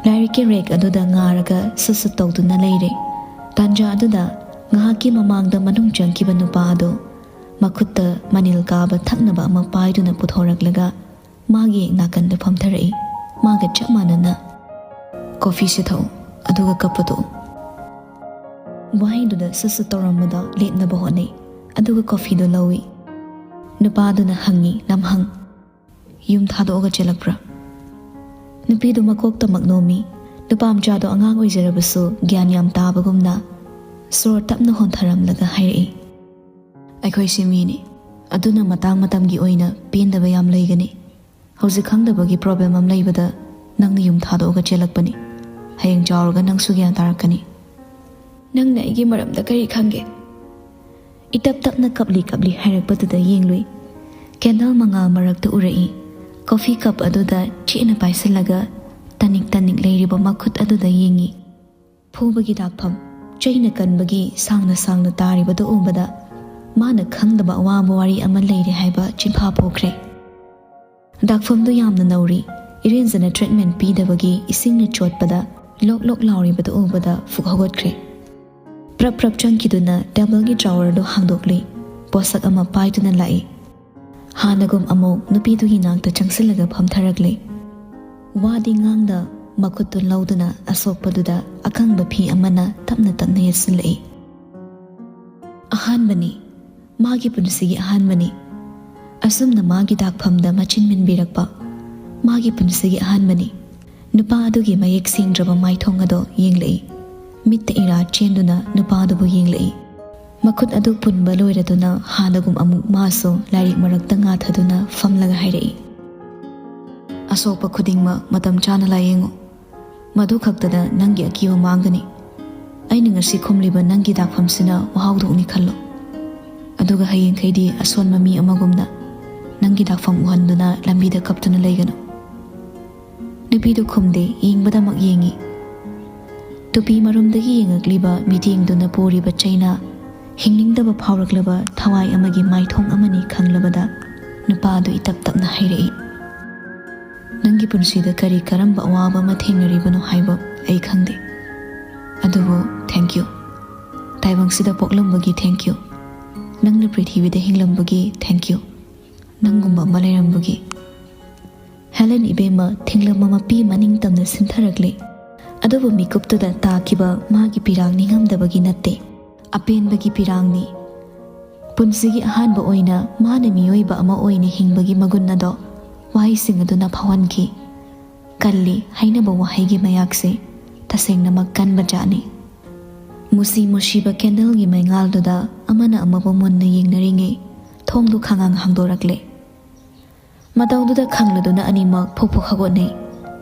ꯂꯥꯏꯔꯤꯛꯀꯤ ꯔꯦꯛ ꯑꯗꯨꯗ ꯉꯥꯔꯒ ꯁꯨꯠ ꯁꯨꯠ ꯇꯧꯗꯨꯅ ꯂꯩꯔꯦ꯫ ꯇꯥꯟꯖꯥ ꯑꯗꯨꯗ ꯉꯥꯏꯍꯥꯛꯀꯤ ꯃꯃꯥꯡꯗ ꯃꯅꯨꯡ ꯆꯪꯈꯤꯕ ꯅꯨꯄꯥ ꯑꯗꯣ ꯃꯈꯨꯠꯇ ꯃꯅꯤꯜ ꯀꯥꯕ ꯊꯛꯅꯕ ꯑꯃ ꯄꯥꯏꯗꯨꯅ ꯄꯨꯊꯣꯔꯛꯂꯒ ꯃꯥꯒꯤ ꯅꯥꯀꯟꯗ ꯐꯝꯊꯔꯛꯏ꯫ ꯃꯥꯒ ꯆꯞ ꯃꯥꯟꯅꯅ, "ꯀꯣꯐꯤꯁꯦ ꯊꯛꯎ, ꯑꯗꯨꯒ ꯀꯞꯄ ꯇꯣꯛꯎ꯫" ꯋꯥꯍꯩꯗꯨꯗ ꯁꯨꯠ ꯁꯨꯠ ꯇꯧꯔꯝꯕꯗꯣ ꯂꯦꯞꯅꯕ ꯍꯣꯠꯅꯩ, ꯑꯗꯨꯒ ꯀꯣꯐꯤꯗꯣ ꯂꯧꯏ꯫ ꯅꯨꯄꯥꯗꯨꯅ ꯍꯪꯉꯤ, ꯂꯝꯍꯪ, "ꯌꯨꯝ ꯊꯥꯗꯣꯛꯑꯒ ꯆꯦꯜꯂꯛꯄ꯭ꯔꯥ?" ꯅꯨꯄꯤꯗꯨ ꯃꯀꯣꯛ ꯇꯃꯛ ꯅꯣꯝꯃꯤ꯫ ꯅꯨꯄꯥ ꯃꯆꯥꯗꯣ ꯑꯉꯥꯡ ꯑꯣꯏꯖꯔꯕꯁꯨ ꯒ꯭ꯌꯥꯟ ꯌꯥꯝ ꯇꯥꯕꯒꯨꯝꯅ ꯁꯣꯔ ꯇꯞꯅ ꯍꯣꯟꯊꯔꯝꯂꯒ ꯍꯥꯏꯔꯛꯏ, "ꯑꯩꯈꯣꯏꯁꯤ ꯃꯤꯅꯤ, ꯑꯗꯨꯅ ꯃꯇꯥꯡ ꯃꯇꯝꯒꯤ ꯑꯣꯏꯅ ꯄꯦꯟꯗꯕ ꯌꯥꯝ ꯂꯩꯒꯅꯤ꯫ ꯍꯧꯖꯤꯛ ꯈꯪꯗꯕꯒꯤ ꯄ꯭ꯔꯣꯕ꯭ꯂꯦꯝ ꯑꯃ ꯂꯩꯕꯗ ꯅꯪꯅ ꯌꯨꯝ ꯊꯥꯗꯣꯛꯑꯒ ꯆꯦꯜꯂꯛꯄꯅꯤ꯫ ꯍꯌꯦꯡ ꯆꯥꯎꯔꯒ ꯅꯪꯁꯨ ꯒ꯭ꯌꯥꯟ ꯇꯥꯔꯛꯀꯅꯤ꯫" "ꯅꯪꯅ ꯑꯩꯒꯤ ꯃꯔꯝꯗ ꯀꯔꯤ ꯈꯪꯒꯦ?" ꯏꯇꯞ ꯇꯞꯅ ꯀꯞꯂꯤ ꯀꯞꯂꯤ ꯍꯥꯏꯔꯛꯄꯗꯨꯗ ꯌꯦꯡꯂꯨꯏ꯫ ꯀꯦꯟꯗꯜ ꯃꯉꯥꯜ ꯃꯔꯛꯇ ꯎꯔꯛꯏ꯫ ꯀꯣꯐꯤ ꯀꯞ ꯑꯗꯨꯗ ꯆꯦꯠꯅ ꯄꯥꯏꯁꯤꯜꯂꯒ ꯇꯅꯤꯛ ꯇꯅꯤꯛ ꯂꯩꯔꯤꯕ ꯃꯈꯨꯠ ꯑꯗꯨꯗ ꯌꯦꯡꯉꯤ꯫ ꯐꯨꯕꯒꯤ ꯗꯥꯛꯐꯝ, ꯆꯩꯅ ꯀꯟꯕꯒꯤ ꯁꯥꯡꯅ ꯁꯥꯡꯅ ꯇꯥꯔꯤꯕꯗꯨ ꯎꯕꯗ ꯃꯥꯅ ꯈꯪꯗꯕ ꯑꯋꯥꯕ ꯋꯥꯔꯤ ꯑꯃ ꯂꯩꯔꯦ ꯍꯥꯏꯕ ꯆꯤꯟꯐꯥ ꯄꯣꯛꯈ꯭ꯔꯦ꯫ ꯗꯥꯛꯐꯝꯗꯨ ꯌꯥꯝꯅ ꯅꯧꯔꯤ꯫ ꯏꯔꯦꯟꯖꯅ ꯇ꯭ꯔꯤꯠꯃꯦꯟ ꯄꯤꯗꯕꯒꯤ ꯏꯁꯤꯡꯅ ꯆꯣꯠꯄꯗ ꯂꯣꯛ ꯂꯣꯛ ꯂꯥꯎꯔꯤꯕꯗꯨ ꯎꯕꯗ ꯐꯨꯛ ꯍꯧꯒꯠꯈ꯭ꯔꯦ꯫ ꯄ꯭ꯔꯞ ꯄ꯭ꯔꯞ ꯆꯪꯈꯤꯗꯨꯅ ꯇꯦꯕꯜꯒꯤ ꯗ꯭ꯔꯥꯋꯔꯗꯨ ꯍꯥꯡꯗꯣꯛꯂꯤ꯫ ꯄꯣꯠꯁꯛ ꯑꯃ ꯄꯥꯏꯗꯨꯅ ꯂꯥꯛꯏ꯫ ꯍꯥꯟꯅꯒꯨꯝ ꯑꯃꯨꯛ ꯅꯨꯄꯤꯗꯨꯒꯤ ꯅꯥꯛꯇ ꯆꯪꯁꯤꯜꯂꯒ ꯐꯝꯊꯔꯛꯂꯤ꯫ ꯋꯥꯗꯤ ꯉꯥꯡꯗ ꯃꯈꯨꯠꯇꯨ ꯂꯧꯗꯨꯅ ꯑꯁꯣꯛꯄꯗꯨꯗ ꯑꯀꯪꯕ ꯐꯤ ꯑꯃꯅ ꯇꯞꯅ ꯇꯞꯅ ꯌꯦꯠꯁꯤꯜꯂꯛꯏ꯫ ꯑꯍꯥꯟꯕꯅꯤ꯫ ꯃꯥꯒꯤ ꯄꯨꯟꯁꯤꯒꯤ ꯑꯍꯥꯟꯕꯅꯤ꯫ ꯑꯁꯨꯝꯅ ꯃꯥꯒꯤ ꯗꯥꯛꯐꯝꯗ ꯃꯆꯤꯟ ꯃꯤꯟꯕꯤꯔꯛꯄ꯫ ꯃꯥꯒꯤ ꯄꯨꯟꯁꯤꯒꯤ ꯑꯍꯥꯟꯕꯅꯤ꯫ ꯅꯨꯄꯥ ꯑꯗꯨꯒꯤ ꯃꯌꯦꯛ ꯁꯦꯡꯗ꯭ꯔꯕ ꯃꯥꯏꯊꯣꯡ ꯑꯗꯣ ꯌꯦꯡꯂꯛꯏ꯫ ꯃꯤꯠꯇ ꯏꯔꯥ ꯆꯦꯟꯗꯨꯅ ꯅꯨꯄꯥ ꯑꯗꯨꯕꯨ ꯌꯦꯡꯂꯛꯏ꯫ ꯃꯈꯨꯠ ꯑꯗꯨ ꯄꯨꯟꯕ ꯂꯣꯏꯔꯗꯨꯅ ꯍꯥꯟꯅꯒꯨꯝ ꯑꯃꯨꯛ ꯃꯥꯁꯨ ꯂꯥꯏꯔꯤꯛ ꯃꯔꯛꯇ ꯉꯥꯊꯗꯨꯅ ꯐꯝꯂꯒ ꯍꯥꯏꯔꯛꯏ, "ꯑꯁꯣꯛꯄ ꯈꯨꯗꯤꯡꯃꯛ ꯃꯇꯝ ꯆꯥꯅ ꯂꯥꯌꯦꯡꯉꯨ꯫ ꯃꯗꯨ ꯈꯛꯇꯗ ꯅꯪꯒꯤ ꯑꯀꯤꯕ ꯃꯥꯡꯒꯅꯤ꯫ ꯑꯩꯅ ꯉꯁꯤ ꯈꯨꯝꯂꯤꯕ ꯅꯪꯒꯤ ꯗꯥꯛꯐꯝꯁꯤꯅ ꯋꯥꯍꯧꯗꯣꯛꯅꯤ ꯈꯜꯂꯨ꯫ ꯑꯗꯨꯒ ꯍꯌꯦꯡꯈꯩꯗꯤ ꯑꯁꯣꯟꯕ ꯃꯤ ꯑꯃꯒꯨꯝꯅ ꯅꯪꯒꯤ ꯗꯥꯛꯐꯝ ꯎꯍꯟꯗꯨꯅ ꯂꯝꯕꯤꯗ ꯀꯞꯇꯨꯅ ꯂꯩꯒꯅꯨ꯫" ꯅꯨꯄꯤꯗꯨ ꯈꯨꯝꯗꯦ, ꯌꯦꯡꯕꯗꯃꯛ ꯌꯦꯡꯏ꯫ ꯇꯨꯄꯤ ꯃꯔꯨꯝꯗꯒꯤ ꯌꯦꯡꯉꯛꯂꯤꯕ ꯃꯤꯠꯌꯦꯡꯗꯨꯅ ꯄꯨꯔꯤꯕ ꯆꯩꯅꯥ, ꯍꯤꯡꯅꯤꯡꯗꯕ ꯐꯥꯎꯔꯛꯂꯕ ꯊꯋꯥꯏ ꯑꯃꯒꯤ ꯃꯥꯏꯊꯣꯡ ꯑꯃꯅꯤ ꯈꯪꯂꯕꯗ ꯅꯨꯄꯥ ꯑꯗꯨ ꯏꯇꯞ ꯇꯞꯅ ꯍꯥꯏꯔꯛꯏ, "ꯅꯪꯒꯤ ꯄꯨꯟꯁꯤꯗ ꯀꯔꯤ ꯀꯔꯝꯕ ꯑꯋꯥꯕ ꯑꯃ ꯊꯦꯡꯅꯔꯤꯕꯅꯣ ꯍꯥꯏꯕ ꯑꯩ ꯈꯪꯗꯦ꯫ ꯑꯗꯨꯕꯨ thank you꯫ ꯇꯥꯏꯕꯪꯁꯤꯗ ꯄꯣꯛꯂꯝꯕꯒꯤ thank you꯫ ꯅꯪꯅ ꯄ꯭ꯔꯤꯊꯤꯕꯤꯗ ꯍꯤꯡꯂꯝꯕꯒꯤ thank you꯫ ꯅꯪꯒꯨꯝꯕ ꯑꯃ ꯂꯩꯔꯝꯕꯒꯤ꯫" ꯍꯦꯂꯦꯟ ꯏꯕꯦꯝꯃ ꯊꯤꯡꯂꯝꯕ ꯃꯄꯤ ꯃꯅꯤꯡ ꯇꯝꯅ ꯁꯤꯟꯊꯔꯛꯂꯤ꯫ ꯑꯗꯨꯕꯨ ꯃꯤꯀꯨꯞꯇꯨꯗ ꯇꯥꯈꯤꯕ ꯃꯥꯒꯤ ꯄꯤꯔꯥꯡ ꯅꯤꯡꯉꯝꯗꯕꯒꯤ ꯅꯠꯇꯦ, ꯑꯄꯦꯟꯕꯒꯤ ꯄꯤꯔꯥꯡꯅꯤ꯫ ꯄꯨꯟꯁꯤꯒꯤ ꯑꯍꯥꯟꯕ ꯑꯣꯏꯅ ꯃꯥꯅ ꯃꯤꯑꯣꯏꯕ ꯑꯃ ꯑꯣꯏꯅ ꯍꯤꯡꯕꯒꯤ ꯃꯒꯨꯟ ꯑꯗꯣ ꯋꯥꯍꯩꯁꯤꯡ ꯑꯗꯨꯅ ꯐꯥꯎꯍꯟꯈꯤ꯫ ꯀꯜꯂꯤ ꯍꯥꯏꯅꯕ ꯋꯥꯍꯩꯒꯤ ꯃꯌꯥꯛꯁꯦ ꯇꯁꯦꯡꯅꯃꯛ ꯀꯟꯕ ꯖꯥꯠꯅꯤ꯫ ꯃꯨꯁꯤ ꯃꯨꯁꯤꯕ ꯀꯦꯟꯗꯜꯒꯤ ꯃꯩꯉꯥꯜꯗꯨꯗ ꯑꯃꯅ ꯑꯃꯕꯨ ꯃꯨꯟꯅ ꯌꯦꯡꯅꯔꯤꯉꯩ ꯊꯣꯡꯗꯨ ꯈꯪꯍꯥꯡ ꯍꯥꯡꯗꯣꯔꯛꯂꯦ꯫ ꯃꯇꯧꯗꯨꯗ ꯈꯪꯂꯗꯨꯅ ꯑꯅꯤꯃꯛ ꯐꯨꯛ ꯐꯨꯛ ꯍꯧꯒꯠꯅꯩ꯫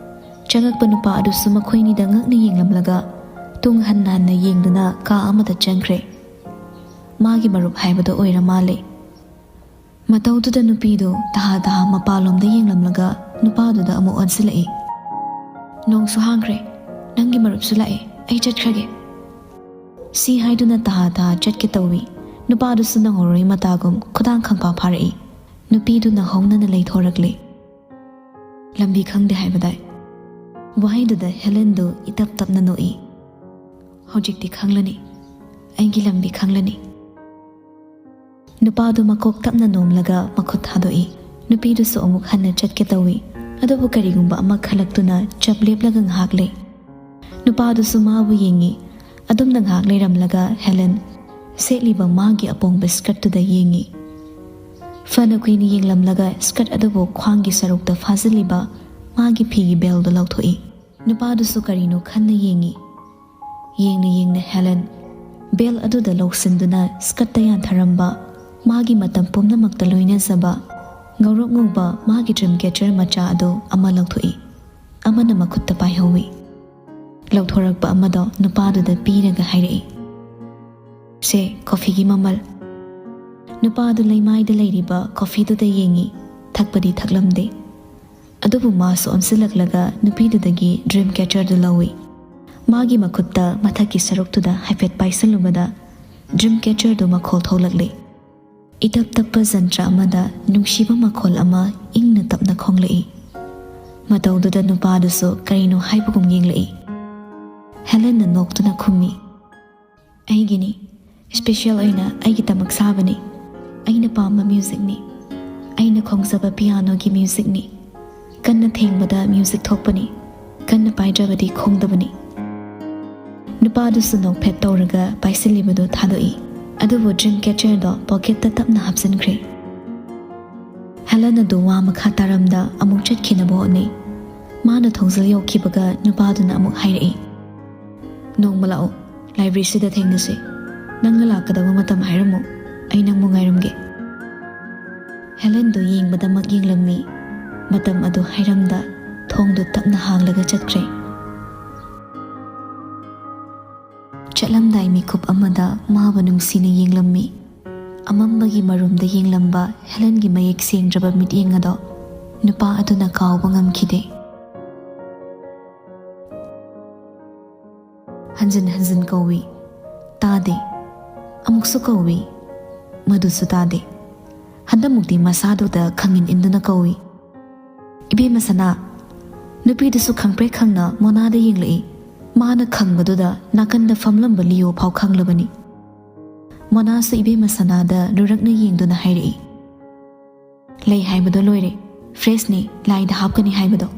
ꯆꯪꯉꯛꯄ ꯅꯨꯄꯥ ꯑꯗꯨꯁꯨ ꯃꯈꯣꯏꯅꯤꯗ ꯉꯛꯅ ꯌꯦꯡꯂꯝꯂꯒ ꯇꯨꯡ ꯍꯟꯅ ꯍꯟꯅ ꯌꯦꯡꯗꯨꯅ ꯀꯥ ꯑꯃꯗ ꯆꯪꯈ꯭ꯔꯦ꯫ ꯃꯥꯒꯤ ꯃꯔꯨꯞ ꯍꯥꯏꯕꯗꯣ ꯑꯣꯏꯔ ꯃꯥꯜꯂꯦ꯫ ꯃꯇꯧꯗꯨꯗ ꯅꯨꯄꯤꯗꯨ ꯇꯍꯥ ꯇꯍꯥ ꯃꯄꯥꯟꯂꯣꯝꯗ ꯌꯦꯡꯂꯝꯂꯒ ꯅꯨꯄꯥꯗꯨꯗ ꯑꯃꯨꯛ ꯑꯣꯟꯁꯤꯜꯂꯛꯏ꯫ "ꯅꯣꯡꯁꯨ ꯍꯥꯡꯈ꯭ꯔꯦ, ꯅꯪꯒꯤ ꯃꯔꯨꯞꯁꯨ ꯂꯥꯛꯑꯦ, ꯑꯩ ꯆꯠꯈ꯭ꯔꯒꯦ꯫" ꯁꯤ ꯍꯥꯏꯗꯨꯅ ꯇꯍꯥ ꯇꯍꯥ ꯆꯠꯀꯦ ꯇꯧꯏ꯫ ꯅꯨꯄꯥꯗꯨꯁꯨ ꯅꯪꯍꯧꯔꯣꯏ ꯃꯇꯥꯒꯨꯝ ꯈꯨꯗꯥꯡ ꯈꯪꯐꯥ ꯐꯥꯔꯛꯏ꯫ ꯅꯨꯄꯤꯗꯨꯅ ꯍꯧꯅꯅ ꯂꯩꯊꯣꯔꯛꯂꯤ꯫ "ꯂꯝꯕꯤ ꯈꯪꯗꯦ ꯍꯥꯏꯕꯗꯥꯏ?" ꯋꯥꯍꯩꯗꯨꯗ ꯍꯦꯂꯦꯟꯗꯨ ꯏꯇꯞ ꯇꯞꯅ ꯅꯣꯛꯏ꯫ "ꯍꯧꯖꯤꯛꯇꯤ ꯈꯪꯂꯅꯤ, ꯑꯩꯒꯤ ꯂꯝꯕꯤ ꯈꯪꯂꯅꯤ꯫" ꯅꯨꯄꯥꯗꯨ ꯃꯀꯣꯛ ꯇꯞꯅ ꯅꯣꯝꯂꯒ ꯃꯈꯨꯠ ꯊꯥꯗꯣꯛꯏ꯫ ꯅꯨꯄꯤꯗꯨꯁꯨ ꯑꯃꯨꯛ ꯍꯟꯅ ꯆꯠꯀꯦ ꯇꯧꯏ, ꯑꯗꯨꯕꯨ ꯀꯔꯤꯒꯨꯝꯕ ꯑꯃ ꯈꯜꯂꯛꯇꯨꯅ ꯆꯞ ꯂꯦꯞꯂꯒ ꯉꯥꯏꯍꯥꯛ ꯂꯩ꯫ ꯅꯨꯄꯥꯗꯨꯁꯨ ꯃꯥꯕꯨ ꯌꯦꯡꯏ꯫ ꯑꯗꯨꯝꯅ ꯉꯥꯏꯍꯥꯛ ꯂꯩꯔꯝꯂꯒ ꯍꯦꯂꯦꯟ ꯁꯦꯠꯂꯤꯕ ꯃꯥꯒꯤ ꯑꯄꯣꯡꯕ ꯁ꯭ꯀꯔꯠꯇꯨꯗ ꯌꯦꯡꯏ꯫ ꯐꯅ ꯀꯨꯏꯅ ꯌꯦꯡꯂꯝꯂꯒ ꯁ꯭ꯀꯔꯠ ꯑꯗꯨꯕꯨ ꯈ꯭ꯋꯥꯡꯒꯤ ꯁꯔꯨꯛꯇ ꯐꯥꯖꯤꯜꯂꯤꯕ ꯃꯥꯒꯤ ꯐꯤꯒꯤ ꯕꯦꯜꯗꯨ ꯂꯧꯊꯣꯛꯏ꯫ ꯅꯨꯄꯥꯗꯨꯁꯨ ꯀꯔꯤꯅꯣ ꯈꯟꯅ ꯌꯦꯡꯏ꯫ ꯌꯦꯡꯅ ꯌꯦꯡꯅ ꯍꯦꯂꯦꯟ ꯕꯦꯜ ꯑꯗꯨꯗ ꯂꯧꯁꯤꯟꯗꯨꯅ ꯁ꯭ꯀꯔꯠꯇ ꯌꯥꯟꯊꯔꯝꯕ ꯃꯥꯒꯤ ꯃꯇꯝ ꯄꯨꯝꯅꯃꯛꯇ ꯂꯣꯏꯅꯖꯕ ꯉꯧꯔꯣꯛ ꯉꯧꯕ ꯃꯥꯒꯤ ꯗ꯭ꯔꯤꯝ ꯀꯦꯆꯔ ꯃꯆꯥ ꯑꯗꯨ ꯑꯃ ꯂꯧꯊꯣꯛꯏ꯫ ꯑꯃꯅ ꯃꯈꯨꯠꯇ ꯄꯥꯏꯍꯧꯏ꯫ ꯂꯧꯊꯣꯔꯛꯄ ꯑꯃꯗꯣ ꯅꯨꯄꯥꯗꯨꯗ ꯄꯤꯔꯒ ꯍꯥꯏꯔꯛꯏ, "ꯁꯦ, ꯀꯣꯐꯤꯒꯤ ꯃꯃꯜ꯫" ꯅꯨꯄꯥꯗꯨ ꯂꯩꯃꯥꯏꯗ ꯂꯩꯔꯤꯕ ꯀꯣꯐꯤꯗꯨꯗ ꯌꯦꯡꯏ꯫ ꯊꯛꯄꯗꯤ ꯊꯛꯂꯝꯗꯦ꯫ ꯑꯗꯨꯕꯨ ꯃꯥꯁꯨ ꯑꯣꯟꯁꯤꯜꯂꯛꯂꯒ ꯅꯨꯄꯤꯗꯨꯗꯒꯤ ꯗ꯭ꯔꯤꯝ ꯀꯦꯆꯔꯗꯨ ꯂꯧꯏ꯫ ꯃꯥꯒꯤ ꯃꯈꯨꯠꯇ ꯃꯊꯛꯀꯤ ꯁꯔꯨꯛꯇꯨꯗ ꯍꯥꯏꯐꯦꯠ ꯄꯥꯏꯁꯤꯜꯂꯨꯕꯗ ꯗ꯭ꯔꯤꯝ ꯀꯦꯆꯔꯗꯨ ꯃꯈꯣꯜ ꯊꯣꯛꯂꯛꯂꯤ꯫ ꯏꯇꯞ ꯇꯞꯄ ꯖꯟꯇ꯭ꯔ ꯑꯃꯗ ꯅꯨꯡꯁꯤꯕ ꯃꯈꯣꯜ ꯑꯃ ꯏꯪꯅ ꯇꯞꯅ ꯈꯣꯡꯂꯛꯏ꯫ ꯃꯇꯧꯗꯨꯗ ꯅꯨꯄꯥꯗꯨꯁꯨ ꯀꯔꯤꯅꯣ ꯍꯥꯏꯕꯒꯨꯝ ꯌꯦꯡꯂꯛꯏ꯫ ꯍꯦꯂꯦꯟꯅ ꯅꯣꯛꯇꯨꯅ ꯈꯨꯝꯃꯤ, "ꯑꯩꯒꯤꯅꯤ, ꯏꯁꯄꯤꯁꯦꯜ ꯑꯣꯏꯅ ꯑꯩꯒꯤꯗꯃꯛ ꯁꯥꯕꯅꯤ꯫ ꯑꯩꯅ ꯄꯥꯝꯕ ꯃ꯭ꯌꯨꯖꯤꯛꯅꯤ꯫ ꯑꯩꯅ ꯈꯣꯡꯖꯕ ꯄꯤꯌꯥꯅꯣꯒꯤ ꯃ꯭ꯌꯨꯖꯤꯛꯅꯤ꯫ ꯀꯟꯅ ꯊꯦꯡꯕꯗ ꯃ꯭ꯌꯨꯖꯤꯛ ꯊꯣꯛꯄꯅꯤ, ꯀꯟꯅ ꯄꯥꯏꯗ꯭ꯔꯕꯗꯤ ꯈꯣꯡꯗꯕꯅꯤ꯫" ꯅꯨꯄꯥꯗꯨꯁꯨ ꯅꯣꯛꯐꯦꯠ ꯇꯧꯔꯒ ꯄꯥꯏꯁꯤꯜꯂꯤꯕꯗꯨ ꯊꯥꯗꯣꯛꯏ, ꯑꯗꯨꯕꯨ ꯗ꯭ꯔꯤꯝ ꯀꯦꯆꯔꯗꯣ ꯄꯣꯀꯦꯠꯇ ꯇꯞꯅ ꯍꯥꯞꯆꯤꯟꯈ꯭ꯔꯦ꯫ ꯍꯦꯂꯦꯟ ꯑꯗꯨ ꯋꯥ ꯃꯈꯥ ꯇꯥꯔꯝꯗ ꯑꯃꯨꯛ ꯆꯠꯈꯤꯅꯕ ꯍꯣꯠꯅꯩ꯫ ꯃꯥꯅ ꯊꯣꯡꯖꯤꯜ ꯌꯧꯈꯤꯕꯒ ꯅꯨꯄꯥꯗꯨꯅ ꯑꯃꯨꯛ ꯍꯥꯏꯔꯛꯏ, "ꯅꯣꯡꯃ ꯂꯥꯛꯑꯣ, ꯂꯥꯏꯕ꯭ꯔꯦꯔꯤꯁꯤꯗ ꯊꯦꯡꯅꯁꯤ꯫ ꯅꯪꯅ ꯂꯥꯛꯀꯗꯕ ꯃꯇꯝ ꯍꯥꯏꯔꯝꯃꯨ, ꯑꯩ ꯅꯪꯕꯨ ꯉꯥꯏꯔꯝꯒꯦ꯫" ꯍꯦꯂꯦꯟꯗꯨ ꯌꯦꯡꯕꯗꯃꯛ ꯌꯦꯡꯂꯝꯃꯤ꯫ ꯃꯇꯝ ꯑꯗꯨ ꯍꯥꯏꯔꯝꯗ ꯊꯣꯡꯗꯨ ꯇꯞꯅ ꯍꯥꯡꯂꯒ ꯆꯠꯈ꯭ꯔꯦ꯫ ꯆꯠꯂꯝꯗꯥꯏ ꯃꯤꯀꯨꯞ ꯑꯃꯗ ꯃꯥꯕꯨ ꯅꯨꯡꯁꯤꯅ ꯌꯦꯡꯂꯝꯃꯤ꯫ ꯑꯃꯝꯕꯒꯤ ꯃꯔꯨꯝꯗ ꯌꯦꯡꯂꯝꯕ ꯍꯦꯂꯦꯟꯒꯤ ꯃꯌꯦꯛ ꯁꯦꯡꯗ꯭ꯔꯕ ꯃꯤꯠꯌꯦꯡ ꯑꯗꯣ ꯅꯨꯄꯥ ꯑꯗꯨꯅ ꯀꯥꯎꯕ ꯉꯝꯈꯤꯗꯦ꯫ ꯍꯟꯖꯤꯟ ꯍꯟꯖꯤꯟ ꯀꯧꯏ, ꯇꯥꯗꯦ꯫ ꯑꯃꯨꯛꯁꯨ ꯀꯧꯏ꯫ ꯃꯗꯨꯁꯨ ꯇꯥꯗꯦ꯫ ꯍꯟꯗꯛꯃꯨꯛꯇꯤ ꯃꯁꯥꯗꯨꯗ ꯈꯪꯏꯟ ꯏꯟꯗꯨꯅ ꯀꯧꯏ, "ꯏꯕꯦꯝꯃ ꯁꯅꯥ!" ꯅꯨꯄꯤꯗꯨꯁꯨ ꯈꯪꯄ꯭ꯔꯦꯛ ꯈꯪꯅ ꯃꯣꯅꯥꯗ ꯌꯦꯡꯂꯛꯏ꯫ ꯃꯥꯅ ꯈꯪꯕꯗꯨꯗ ꯅꯥꯀꯟꯗ ꯐꯝꯂꯝꯕ ꯂꯤꯌꯣ ꯐꯥꯎ ꯈꯪꯂꯕꯅꯤ꯫ ꯃꯣꯅꯥꯁꯨ ꯏꯕꯦꯝꯃ ꯁꯅꯥꯗ ꯂꯨꯔꯛꯅ ꯌꯦꯡꯗꯨꯅ ꯍꯥꯏꯔꯛꯏ, "ꯂꯩ ꯍꯥꯏꯕꯗꯣ ꯂꯣꯏꯔꯦ, ꯐ꯭ꯔꯦꯁꯅꯤ, ꯂꯥꯏꯗ ꯍꯥꯞꯀꯅꯤ ꯍꯥꯏꯕꯗꯣ꯫"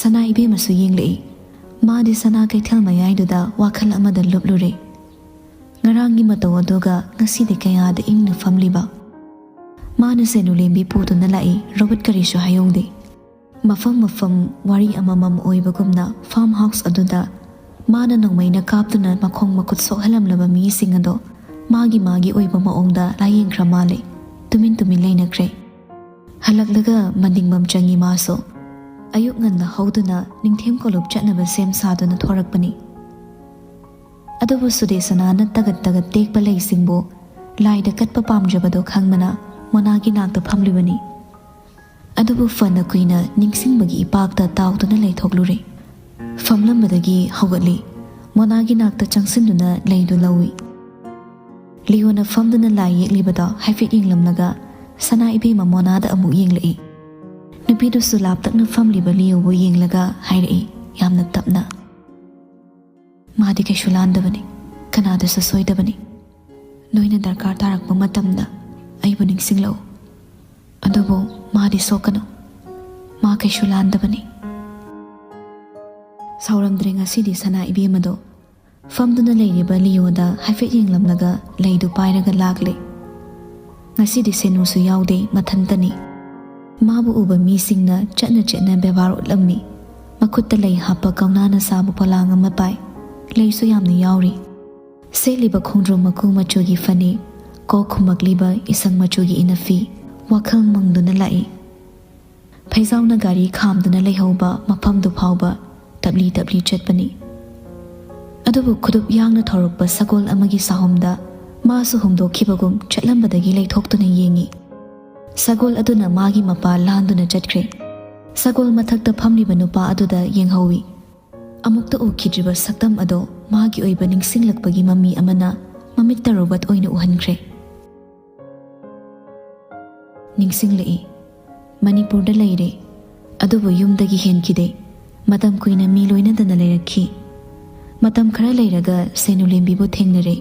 ꯁꯅꯥ ꯏꯕꯦꯝꯃꯁꯨ ꯌꯦꯡꯂꯛꯏ꯫ ꯃꯥꯗꯤ ꯁꯅꯥ ꯀꯩꯊꯦꯜ ꯃꯌꯥꯏꯗꯨꯗ ꯋꯥꯈꯜ ꯑꯃꯗ ꯂꯨꯞꯂꯨꯔꯦ꯫ ꯉꯔꯥꯡꯒꯤ ꯃꯇꯧ ꯑꯗꯨꯒ ꯉꯁꯤꯗꯤ ꯀꯌꯥꯗ ꯏꯪꯅ ꯐꯝꯂꯤꯕ꯫ ꯃꯥꯅ ꯁꯦꯅꯨ ꯂꯦꯝꯕꯤ ꯄꯨꯗꯨꯅ ꯂꯥꯛꯏ, ꯔꯣꯕꯣꯠ ꯀꯔꯤꯁꯨ ꯍꯥꯏꯍꯧꯗꯦ꯫ ꯃꯐꯝ ꯃꯐꯝ ꯋꯥꯔꯤ ꯑꯃꯃꯝ ꯑꯣꯏꯕꯒꯨꯝꯅ ꯐꯥꯔꯝ ꯍꯥꯎꯁ ꯑꯗꯨꯗ ꯃꯥꯅ ꯅꯣꯡꯃꯩꯅ ꯀꯥꯞꯇꯨꯅ ꯃꯈꯣꯡ ꯃꯈꯨꯠ ꯁꯣꯛꯍꯜꯂꯝꯂꯕ ꯃꯤꯁꯤꯡ ꯑꯗꯣ ꯃꯥꯒꯤ ꯃꯥꯒꯤ ꯑꯣꯏꯕ ꯃꯑꯣꯡꯗ ꯂꯥꯌꯦꯡꯈ꯭ꯔ ꯃꯥꯜꯂꯦ꯫ ꯇꯨꯃꯤꯟ ꯇꯨꯃꯤꯟ ꯂꯩꯅꯈ꯭ꯔꯦ꯫ ꯍꯜꯂꯛꯂꯒ ꯃꯅꯤꯡꯕꯝ ꯆꯪꯉꯤ ꯃꯥꯁꯨ꯫ ꯑꯌꯨꯛ ꯉꯟꯅ ꯍꯧꯗꯨꯅ ꯅꯤꯡꯊꯦꯝ ꯀꯣꯂꯨꯞ ꯆꯠꯅꯕ ꯁꯦꯝ ꯁꯥꯗꯨꯅ ꯊꯣꯔꯛꯄꯅꯤ꯫ ꯑꯗꯨꯕꯨ ꯁꯨꯗꯦꯁꯅꯥꯅ ꯇꯒꯠ ꯇꯒꯠ ꯇꯦꯛꯄ ꯂꯩꯁꯤꯡꯕꯨ ꯂꯥꯏꯗ ꯀꯠꯄ ꯄꯥꯝꯖꯕꯗꯣ ꯈꯪꯕꯅ ꯃꯣꯅꯥꯒꯤ ꯅꯥꯛꯇ ꯐꯝꯂꯤꯕꯅꯤ꯫ ꯑꯗꯨꯕꯨ ꯐꯅ ꯀꯨꯏꯅ ꯅꯤꯡꯁꯤꯡꯕꯒꯤ ꯏꯄꯥꯛꯇ ꯇꯥꯎꯗꯨꯅ ꯂꯩꯊꯣꯛꯂꯨꯔꯦ꯫ ꯐꯝꯂꯝꯕꯗꯒꯤ ꯍꯧꯒꯠꯂꯤ꯫ ꯃꯣꯅꯥꯒꯤ ꯅꯥꯛꯇ ꯆꯪꯁꯤꯟꯗꯨꯅ ꯂꯩꯗꯨ ꯂꯧꯏ꯫ ꯂꯤꯌꯣꯅ ꯐꯝꯗꯨꯅ ꯂꯥꯏ ꯌꯦꯛꯂꯤꯕꯗꯣ ꯍꯥꯏꯐꯦꯠ ꯌꯦꯡꯂꯝꯂꯒ ꯁꯅꯥ ꯏꯕꯦꯝꯃ ꯃꯣꯅꯥꯗ ꯑꯃꯨꯛ ꯌꯦꯡꯂꯛꯏ꯫ ꯅꯨꯄꯤꯗꯨꯁꯨ ꯂꯥꯞꯇꯛꯅ ꯐꯝꯂꯤꯕ ꯂꯤꯌꯣꯕꯨ ꯌꯦꯡꯂꯒ ꯍꯥꯏꯔꯛꯏ ꯌꯥꯝꯅ ꯇꯞꯅ, "ꯃꯥꯗꯤ ꯀꯩꯁꯨ ꯂꯥꯟꯗꯕꯅꯤ, ꯀꯅꯥꯗꯁꯨ ꯁꯣꯏꯗꯕꯅꯤ꯫ ꯅꯣꯏꯅ ꯗꯔꯀꯥꯔ ꯇꯥꯔꯛꯄ ꯃꯇꯝꯗ ꯑꯩꯕꯨ ꯅꯤꯡꯁꯤꯡꯂꯛꯎ꯫ ꯑꯗꯨꯕꯨ ꯃꯥꯗꯤ ꯁꯣꯛꯀꯅꯨ, ꯃꯥ ꯀꯩꯁꯨ ꯂꯥꯟꯗꯕꯅꯤ꯫" ꯁꯥꯎꯔꯝꯗ꯭ꯔꯦ ꯉꯁꯤꯗꯤ ꯁꯅꯥ ꯏꯕꯦꯝꯃꯗꯣ꯫ ꯐꯝꯗꯨꯅ ꯂꯩꯔꯤꯕ ꯂꯤꯌꯣꯗ ꯍꯥꯏꯐꯦꯠ ꯌꯦꯡꯂꯝꯂꯒ ꯂꯩꯗꯨ ꯄꯥꯏꯔꯒ ꯂꯥꯛꯂꯦ꯫ ꯉꯁꯤꯗꯤ ꯁꯦꯅꯨꯁꯨ ꯌꯥꯎꯗꯦ, ꯃꯊꯟꯇꯅꯤ꯫ ꯃꯥꯕꯨ ꯎꯕ ꯃꯤꯁꯤꯡꯅ ꯆꯠꯅ ꯆꯠꯅ ꯕꯦꯕꯥꯔ ꯎꯠꯂꯝꯃꯤ꯫ ꯃꯈꯨꯠꯇ ꯂꯩ ꯍꯥꯞꯄ ꯀꯧꯅꯥꯅ ꯁꯥꯕ ꯄꯣꯂꯥꯡ ꯑꯃ ꯄꯥꯏ꯫ ꯂꯩꯁꯨ ꯌꯥꯝꯅ ꯌꯥꯎꯔꯤ꯫ ꯁꯦꯠꯂꯤꯕ ꯈꯣꯡꯗ꯭ꯔꯨꯝ ꯃꯀꯨ ꯃꯆꯨꯒꯤ ꯐꯅꯦꯛ, ꯀꯣꯛ ꯈꯨꯝꯃꯛꯂꯤꯕ ꯏꯁꯪ ꯃꯆꯨꯒꯤ ꯏꯅꯐꯤ, ꯋꯥꯈꯜ ꯃꯪꯗꯨꯅ ꯂꯥꯛꯏ꯫ ꯐꯩꯖꯥꯎꯅ ꯒꯥꯔꯤ ꯈꯥꯝꯗꯨꯅ ꯂꯩꯍꯧꯕ ꯃꯐꯝꯗꯨ ꯐꯥꯎꯕ ꯇꯞꯂꯤ ꯇꯞꯂꯤ ꯆꯠꯄꯅꯤ꯫ ꯑꯗꯨꯕꯨ ꯈꯨꯗꯨꯞ ꯌꯥꯡꯅ ꯊꯧꯔꯛꯄ ꯁꯒꯣꯜ ꯑꯃꯒꯤ ꯁꯥꯍꯨꯝꯗ ꯃꯥꯁꯨ ꯍꯨꯝꯗꯣꯛꯈꯤꯕꯒꯨꯝ ꯆꯠꯂꯝꯕꯗꯒꯤ ꯂꯩꯊꯣꯛꯇꯨꯅ ꯌꯦꯡꯏ꯫ ꯁꯒꯣꯜ ꯑꯗꯨꯅ ꯃꯥꯒꯤ ꯃꯄꯥ ꯂꯥꯟꯗꯨꯅ ꯆꯠꯈ꯭ꯔꯦ꯫ ꯁꯒꯣꯜ ꯃꯊꯛꯇ ꯐꯝꯂꯤꯕ ꯅꯨꯄꯥ ꯑꯗꯨꯗ ꯌꯦꯡꯍꯧꯏ꯫ ꯑꯃꯨꯛꯇ ꯎꯈꯤꯗ꯭ꯔꯤꯕ ꯁꯛꯇꯝ ꯑꯗꯣ ꯃꯥꯒꯤ ꯑꯣꯏꯕ ꯅꯤꯡꯁꯤꯡꯂꯛꯄꯒꯤ ꯃꯃꯤ ꯑꯃꯅ ꯃꯃꯤꯠꯇ ꯔꯣꯕꯣꯠ ꯑꯣꯏꯅ ꯎꯍꯟꯈ꯭ꯔꯦ꯫ ꯅꯤꯡꯁꯤꯡꯂꯛꯏ, ꯃꯅꯤꯄꯨꯔꯗ ꯂꯩꯔꯦ, ꯑꯗꯨꯕꯨ ꯌꯨꯝꯗꯒꯤ ꯍꯦꯟꯈꯤꯗꯦ꯫ ꯃꯇꯝ ꯀꯨꯏꯅ ꯃꯤ ꯂꯣꯏꯅꯗꯅ ꯂꯩꯔꯛꯈꯤ꯫ ꯃꯇꯝ ꯈꯔ ꯂꯩꯔꯒ ꯁꯦꯅꯨꯂꯦꯝꯕꯤꯕꯨ ꯊꯦꯡꯅꯔꯦ꯫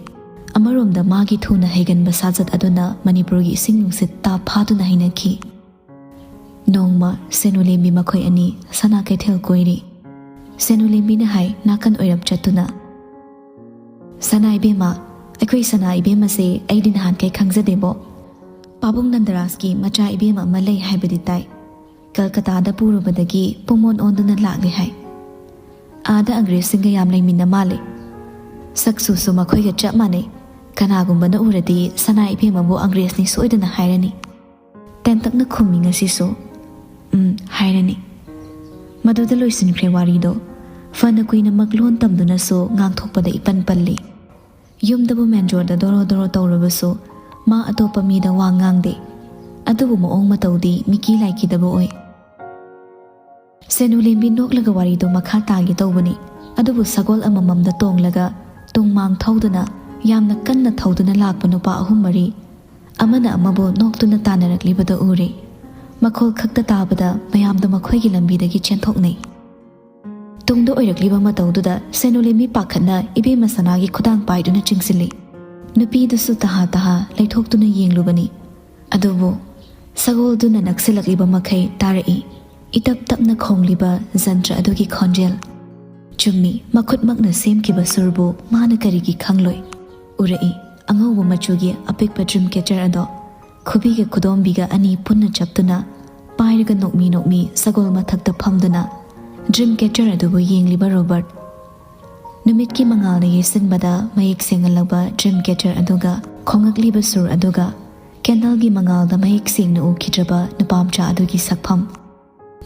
ꯑꯃꯔꯣꯝꯗ ꯃꯥꯒꯤ ꯊꯨꯅ ꯍꯩꯒꯟꯕ ꯁꯥꯖꯠ ꯑꯗꯨꯅ ꯃꯅꯤꯄꯨꯔꯒꯤ ꯏꯁꯤꯡ ꯅꯨꯡꯁꯤꯠ ꯇꯥꯞ ꯐꯥꯗꯨꯅ ꯍꯩꯅꯈꯤ꯫ ꯅꯣꯡꯃ ꯁꯦꯅꯨꯂꯦꯝꯕꯤ ꯃꯈꯣꯏ ꯑꯅꯤ ꯁꯅꯥ ꯀꯩꯊꯦꯜ ꯀꯣꯏꯔꯤ꯫ ꯁꯦꯅꯨꯂꯦꯝꯕꯤꯅ ꯍꯥꯏ ꯅꯥꯀꯟ ꯑꯣꯏꯔꯞ ꯆꯠꯇꯨꯅ, "ꯁꯅꯥ ꯏꯕꯦꯝꯃ, ꯑꯩꯈꯣꯏ ꯁꯅꯥ ꯏꯕꯦꯝꯃꯁꯦ ꯑꯩꯗꯤ ꯅꯍꯥꯟꯈꯩ ꯈꯪꯖꯗꯦꯕꯣ꯫ ꯄꯥꯕꯨꯡ ꯅꯟꯗꯔꯥꯖꯀꯤ ꯃꯆꯥ ꯏꯕꯦꯝꯃ ꯑꯃ ꯂꯩ ꯍꯥꯏꯕꯗꯤ ꯇꯥꯏ꯫ ꯀꯜꯀꯇꯥꯗ ꯄꯨꯔꯨꯕꯗꯒꯤ ꯄꯨꯡꯑꯣꯟ ꯑꯣꯟꯗꯨꯅ ꯂꯥꯛꯂꯦ ꯍꯥꯏ꯫ ꯑꯥꯗ ꯑꯪꯒ꯭ꯔꯦꯖꯁꯤꯡꯒ ꯌꯥꯝ ꯂꯩꯃꯤꯟꯅ ꯃꯥꯜꯂꯦ꯫ ꯁꯛ ꯆꯨꯁꯨ ꯃꯈꯣꯏꯒ ꯆꯞ ꯃꯥꯟꯅꯩ꯫ ꯀꯅꯥꯒꯨꯝꯕꯅ ꯎꯔꯗꯤ ꯁꯅꯥ ꯏꯕꯦꯝꯃꯕꯨ ꯑꯪꯒ꯭ꯔꯦꯖꯅꯤ ꯁꯣꯏꯗꯅ ꯍꯥꯏꯔꯅꯤ꯫" ꯇꯦꯟꯇꯛꯅ ꯈꯨꯝꯃꯤ ꯉꯁꯤꯁꯨ, "ꯎꯝ" ꯍꯥꯏꯔꯅꯤ꯫ ꯃꯗꯨꯗ ꯂꯣꯏꯁꯤꯟꯈ꯭ꯔꯦ ꯋꯥꯔꯤꯗꯣ꯫ ꯐꯅ ꯀꯨꯏꯅꯃꯛ ꯂꯣꯟ ꯇꯝꯗꯨꯅꯁꯨ ꯉꯥꯡꯊꯣꯛꯄꯗ ꯏꯄꯟ ꯄꯜꯂꯤ꯫ ꯌꯨꯝꯗꯕꯨ ꯃꯦꯟꯖꯣꯔꯗ ꯗꯣꯔꯣ ꯗꯣꯔꯣ ꯇꯧꯔꯕꯁꯨ ꯃꯥ ꯑꯇꯣꯞꯄ ꯃꯤꯗ ꯋꯥ ꯉꯥꯡꯗꯦ꯫ ꯑꯗꯨꯕꯨ ꯃꯑꯣꯡ ꯃꯇꯧꯗꯤ ꯃꯤꯀꯤ ꯂꯥꯏꯀꯤꯗꯕ ꯑꯣꯏ꯫ ꯁꯦꯅꯨꯂꯦꯝꯕꯤ ꯅꯣꯛꯂꯒ ꯋꯥꯔꯤꯗꯨ ꯃꯈꯥ ꯇꯥꯒꯦ ꯇꯧꯕꯅꯤ꯫ ꯑꯗꯨꯕꯨ ꯁꯒꯣꯜ ꯑꯃꯃꯝꯗ ꯇꯣꯡꯂꯒ ꯇꯨꯡ ꯃꯥꯡ ꯊꯧꯗꯨꯅ ꯌꯥꯝꯅ ꯀꯟꯅ ꯊꯧꯗꯨꯅ ꯂꯥꯛꯄ ꯅꯨꯄꯥ ꯑꯍꯨꯝ ꯃꯔꯤ ꯑꯃꯅ ꯑꯃꯕꯨ ꯅꯣꯛꯇꯨꯅ ꯇꯥꯟꯅꯔꯛꯂꯤꯕꯗꯨ ꯎꯔꯦ꯫ ꯃꯈꯣꯜ ꯈꯛꯇ ꯇꯥꯕꯗ ꯃꯌꯥꯝꯗꯨ ꯃꯈꯣꯏꯒꯤ ꯂꯝꯕꯤꯗꯒꯤ ꯆꯦꯟꯊꯣꯛꯅꯩ꯫ ꯇꯨꯡꯗ ꯑꯣꯏꯔꯛꯂꯤꯕ ꯃꯇꯧꯗꯨꯗ ꯁꯦꯅꯨꯂꯦꯝꯕꯤ ꯄꯥꯈꯠꯅ ꯏꯕꯦꯝꯃ ꯁꯅꯥꯒꯤ ꯈꯨꯗꯥꯡ ꯄꯥꯏꯗꯨꯅ ꯆꯤꯡꯁꯤꯜꯂꯤ꯫ ꯅꯨꯄꯤꯗꯨꯁꯨ ꯇꯍꯥ ꯇꯍꯥ ꯂꯩꯊꯣꯛꯇꯨꯅ ꯌꯦꯡꯂꯨꯕꯅꯤ꯫ ꯑꯗꯨꯕꯨ ꯁꯒꯣꯜꯗꯨꯅ ꯅꯛꯁꯤꯜꯂꯛꯂꯤꯕ ꯃꯈꯩ ꯇꯥꯔꯛꯏ ꯏꯇꯞ ꯇꯞꯅ ꯈꯣꯡꯂꯤꯕ ꯖꯟꯇ꯭ꯔ ꯑꯗꯨꯒꯤ ꯈꯣꯟꯖꯦꯜ꯫ ꯆꯨꯝꯃꯤ, ꯃꯈꯨꯠꯃꯛꯅ ꯁꯦꯝꯈꯤꯕ ꯁꯨꯔꯕꯨ ꯃꯥꯅ ꯀꯔꯤꯒꯤ ꯈꯪꯂꯣꯏ? ꯎꯔꯛꯏ ꯑꯉꯧꯕ ꯃꯆꯨꯒꯤ ꯑꯄꯤꯛꯄ ꯗ꯭ꯔꯤꯝ ꯀꯦꯆꯔ ꯑꯗꯣ꯫ ꯈꯨꯕꯤꯒ ꯈꯨꯗꯣꯝꯕꯤꯒ ꯑꯅꯤ ꯄꯨꯟꯅ ꯆꯞꯇꯨꯅ ꯄꯥꯏꯔꯒ ꯅꯣꯛꯃꯤ ꯅꯣꯛꯃꯤ ꯁꯒꯣꯜ ꯃꯊꯛꯇ ꯐꯝꯗꯨꯅ ꯗ꯭ꯔꯤꯝ ꯀꯦꯆꯔ ꯑꯗꯨꯕꯨ ꯌꯦꯡꯂꯤꯕ ꯔꯣꯕꯔꯠ꯫ ꯅꯨꯃꯤꯠꯀꯤ ꯃꯉꯥꯜꯅ ꯌꯩꯁꯤꯟꯕꯗ ꯃꯌꯦꯛ ꯁꯦꯡꯍꯜꯂꯛꯄ ꯗ꯭ꯔꯤꯝ ꯀꯦꯆꯔ ꯑꯗꯨꯒ ꯈꯣꯡꯉꯛꯂꯤꯕ ꯁꯨꯔ ꯑꯗꯨꯒ ꯀꯦꯟꯗꯜꯒꯤ ꯃꯉꯥꯜꯗ ꯃꯌꯦꯛ ꯁꯦꯡꯅ ꯎꯈꯤꯗ꯭ꯔꯕ ꯅꯨꯄꯥꯃꯆꯥ ꯑꯗꯨꯒꯤ ꯁꯛꯐꯝ꯫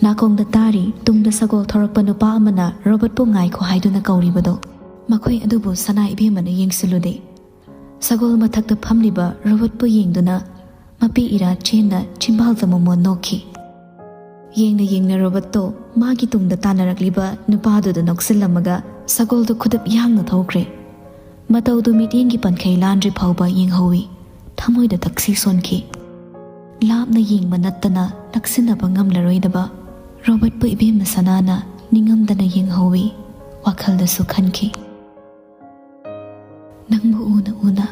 ꯅꯥꯀꯣꯡꯗ ꯇꯥꯔꯤ ꯇꯨꯡꯗ ꯁꯒꯣꯜ ꯊꯧꯔꯛꯄ ꯅꯨꯄꯥ ꯑꯃꯅ ꯔꯣꯕꯣꯠꯄꯨ ꯉꯥꯏꯈꯣ ꯍꯥꯏꯗꯨꯅ ꯀꯧꯔꯤꯕꯗꯣ꯫ ꯃꯈꯣꯏ ꯑꯗꯨꯕꯨ ꯁꯅꯥ ꯏꯕꯦꯝꯃꯅ ꯌꯦꯡꯁꯤꯜꯂꯨꯗꯦ꯫ ꯁꯒꯣꯜ ꯃꯊꯛꯇ ꯐꯝꯂꯤꯕ ꯔꯣꯕꯣꯠꯄꯨ ꯌꯦꯡꯗꯨꯅ ꯃꯄꯤ ꯏꯔꯥ ꯆꯦꯟꯅ ꯆꯤꯝꯕꯥꯜꯗ ꯃꯃꯣꯟ ꯅꯣꯛꯈꯤ꯫ ꯌꯦꯡꯅ ꯌꯦꯡꯅ ꯔꯣꯕꯣꯠꯇꯣ ꯃꯥꯒꯤ ꯇꯨꯡꯗ ꯇꯥꯟꯅꯔꯛꯂꯤꯕ ꯅꯨꯄꯥꯗꯨꯗ ꯅꯣꯛꯁꯤꯜꯂꯝꯃꯒ ꯁꯒꯣꯜꯗꯨ ꯈꯨꯗꯨꯞ ꯌꯥꯡꯅ ꯊꯧꯈ꯭ꯔꯦ꯫ ꯃꯇꯧꯗꯨ ꯃꯤꯠꯌꯦꯡꯒꯤ ꯄꯟꯈꯩ ꯂꯥꯟꯗ꯭ꯔꯤ ꯐꯥꯎꯕ ꯌꯦꯡꯍꯧꯏ꯫ ꯊꯃꯣꯏꯗ ꯇꯛꯁꯤ ꯁꯣꯟꯈꯤ꯫ ꯂꯥꯞꯅ ꯌꯦꯡꯕ ꯅꯠꯇꯅ ꯅꯛꯁꯤꯟꯅꯕ ꯉꯝꯂꯔꯣꯏꯗꯕ ꯔꯣꯕꯔꯠꯄꯨ ꯏꯕꯦꯝꯃ ꯁꯅꯥꯅ ꯅꯤꯡꯉꯝꯗꯅ ꯌꯦꯡꯍꯧꯏ꯫ ꯋꯥꯈꯜꯗꯁꯨ ꯈꯟꯈꯤ, "ꯅꯪꯕꯨ ꯎꯅ ꯎꯅ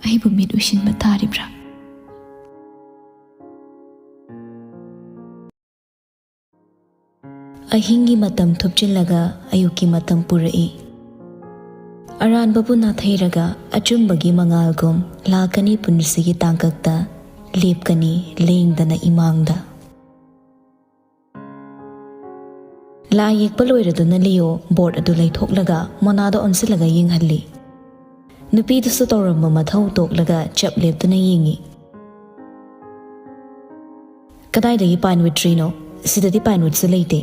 ꯑꯩꯕꯨ ꯃꯤꯠ ꯎꯏꯁꯤꯟꯕ ꯇꯥꯔꯤꯕ꯭ꯔꯥ?" ꯑꯍꯤꯡꯒꯤ ꯃꯇꯝ ꯊꯨꯞꯆꯤꯜꯂꯒ ꯑꯌꯨꯛꯀꯤ ꯃꯇꯝ ꯄꯨꯔꯛꯏ꯫ ꯑꯔꯥꯟꯕꯕꯨ ꯅꯥꯊꯩꯔꯒ ꯑꯆꯨꯝꯕꯒꯤ ꯃꯉꯥꯜꯒꯨꯝ ꯂꯥꯛꯀꯅꯤ ꯄꯨꯟꯁꯤꯒꯤ ꯇꯥꯡꯀꯛꯇ, ꯂꯦꯞꯀꯅꯤ ꯂꯦꯡꯗꯅ ꯏꯃꯥꯡꯗ꯫ ꯂꯥꯏ ꯌꯦꯛꯄ ꯂꯣꯏꯔꯗꯨꯅ ꯂꯤꯑꯣ ꯕꯣꯔꯗ ꯑꯗꯨ ꯂꯩꯊꯣꯛꯂꯒ ꯃꯣꯅꯥꯗ ꯑꯣꯟꯁꯤꯜꯂꯒ ꯌꯦꯡꯍꯜꯂꯤ꯫ ꯅꯨꯄꯤꯗꯨꯁꯨ ꯇꯧꯔꯝꯕ ꯃꯊꯧ ꯇꯣꯛꯂꯒ ꯆꯞ ꯂꯦꯞꯇꯨꯅ ꯌꯦꯡꯏ꯫ "ꯀꯗꯥꯏꯗꯒꯤ ꯄꯥꯏꯟꯋꯨꯗ ꯇ꯭ꯔꯤꯅꯣ? ꯁꯤꯗꯗꯤ ꯄꯥꯏꯟꯋꯨꯗꯁꯨ ꯂꯩꯇꯦ꯫"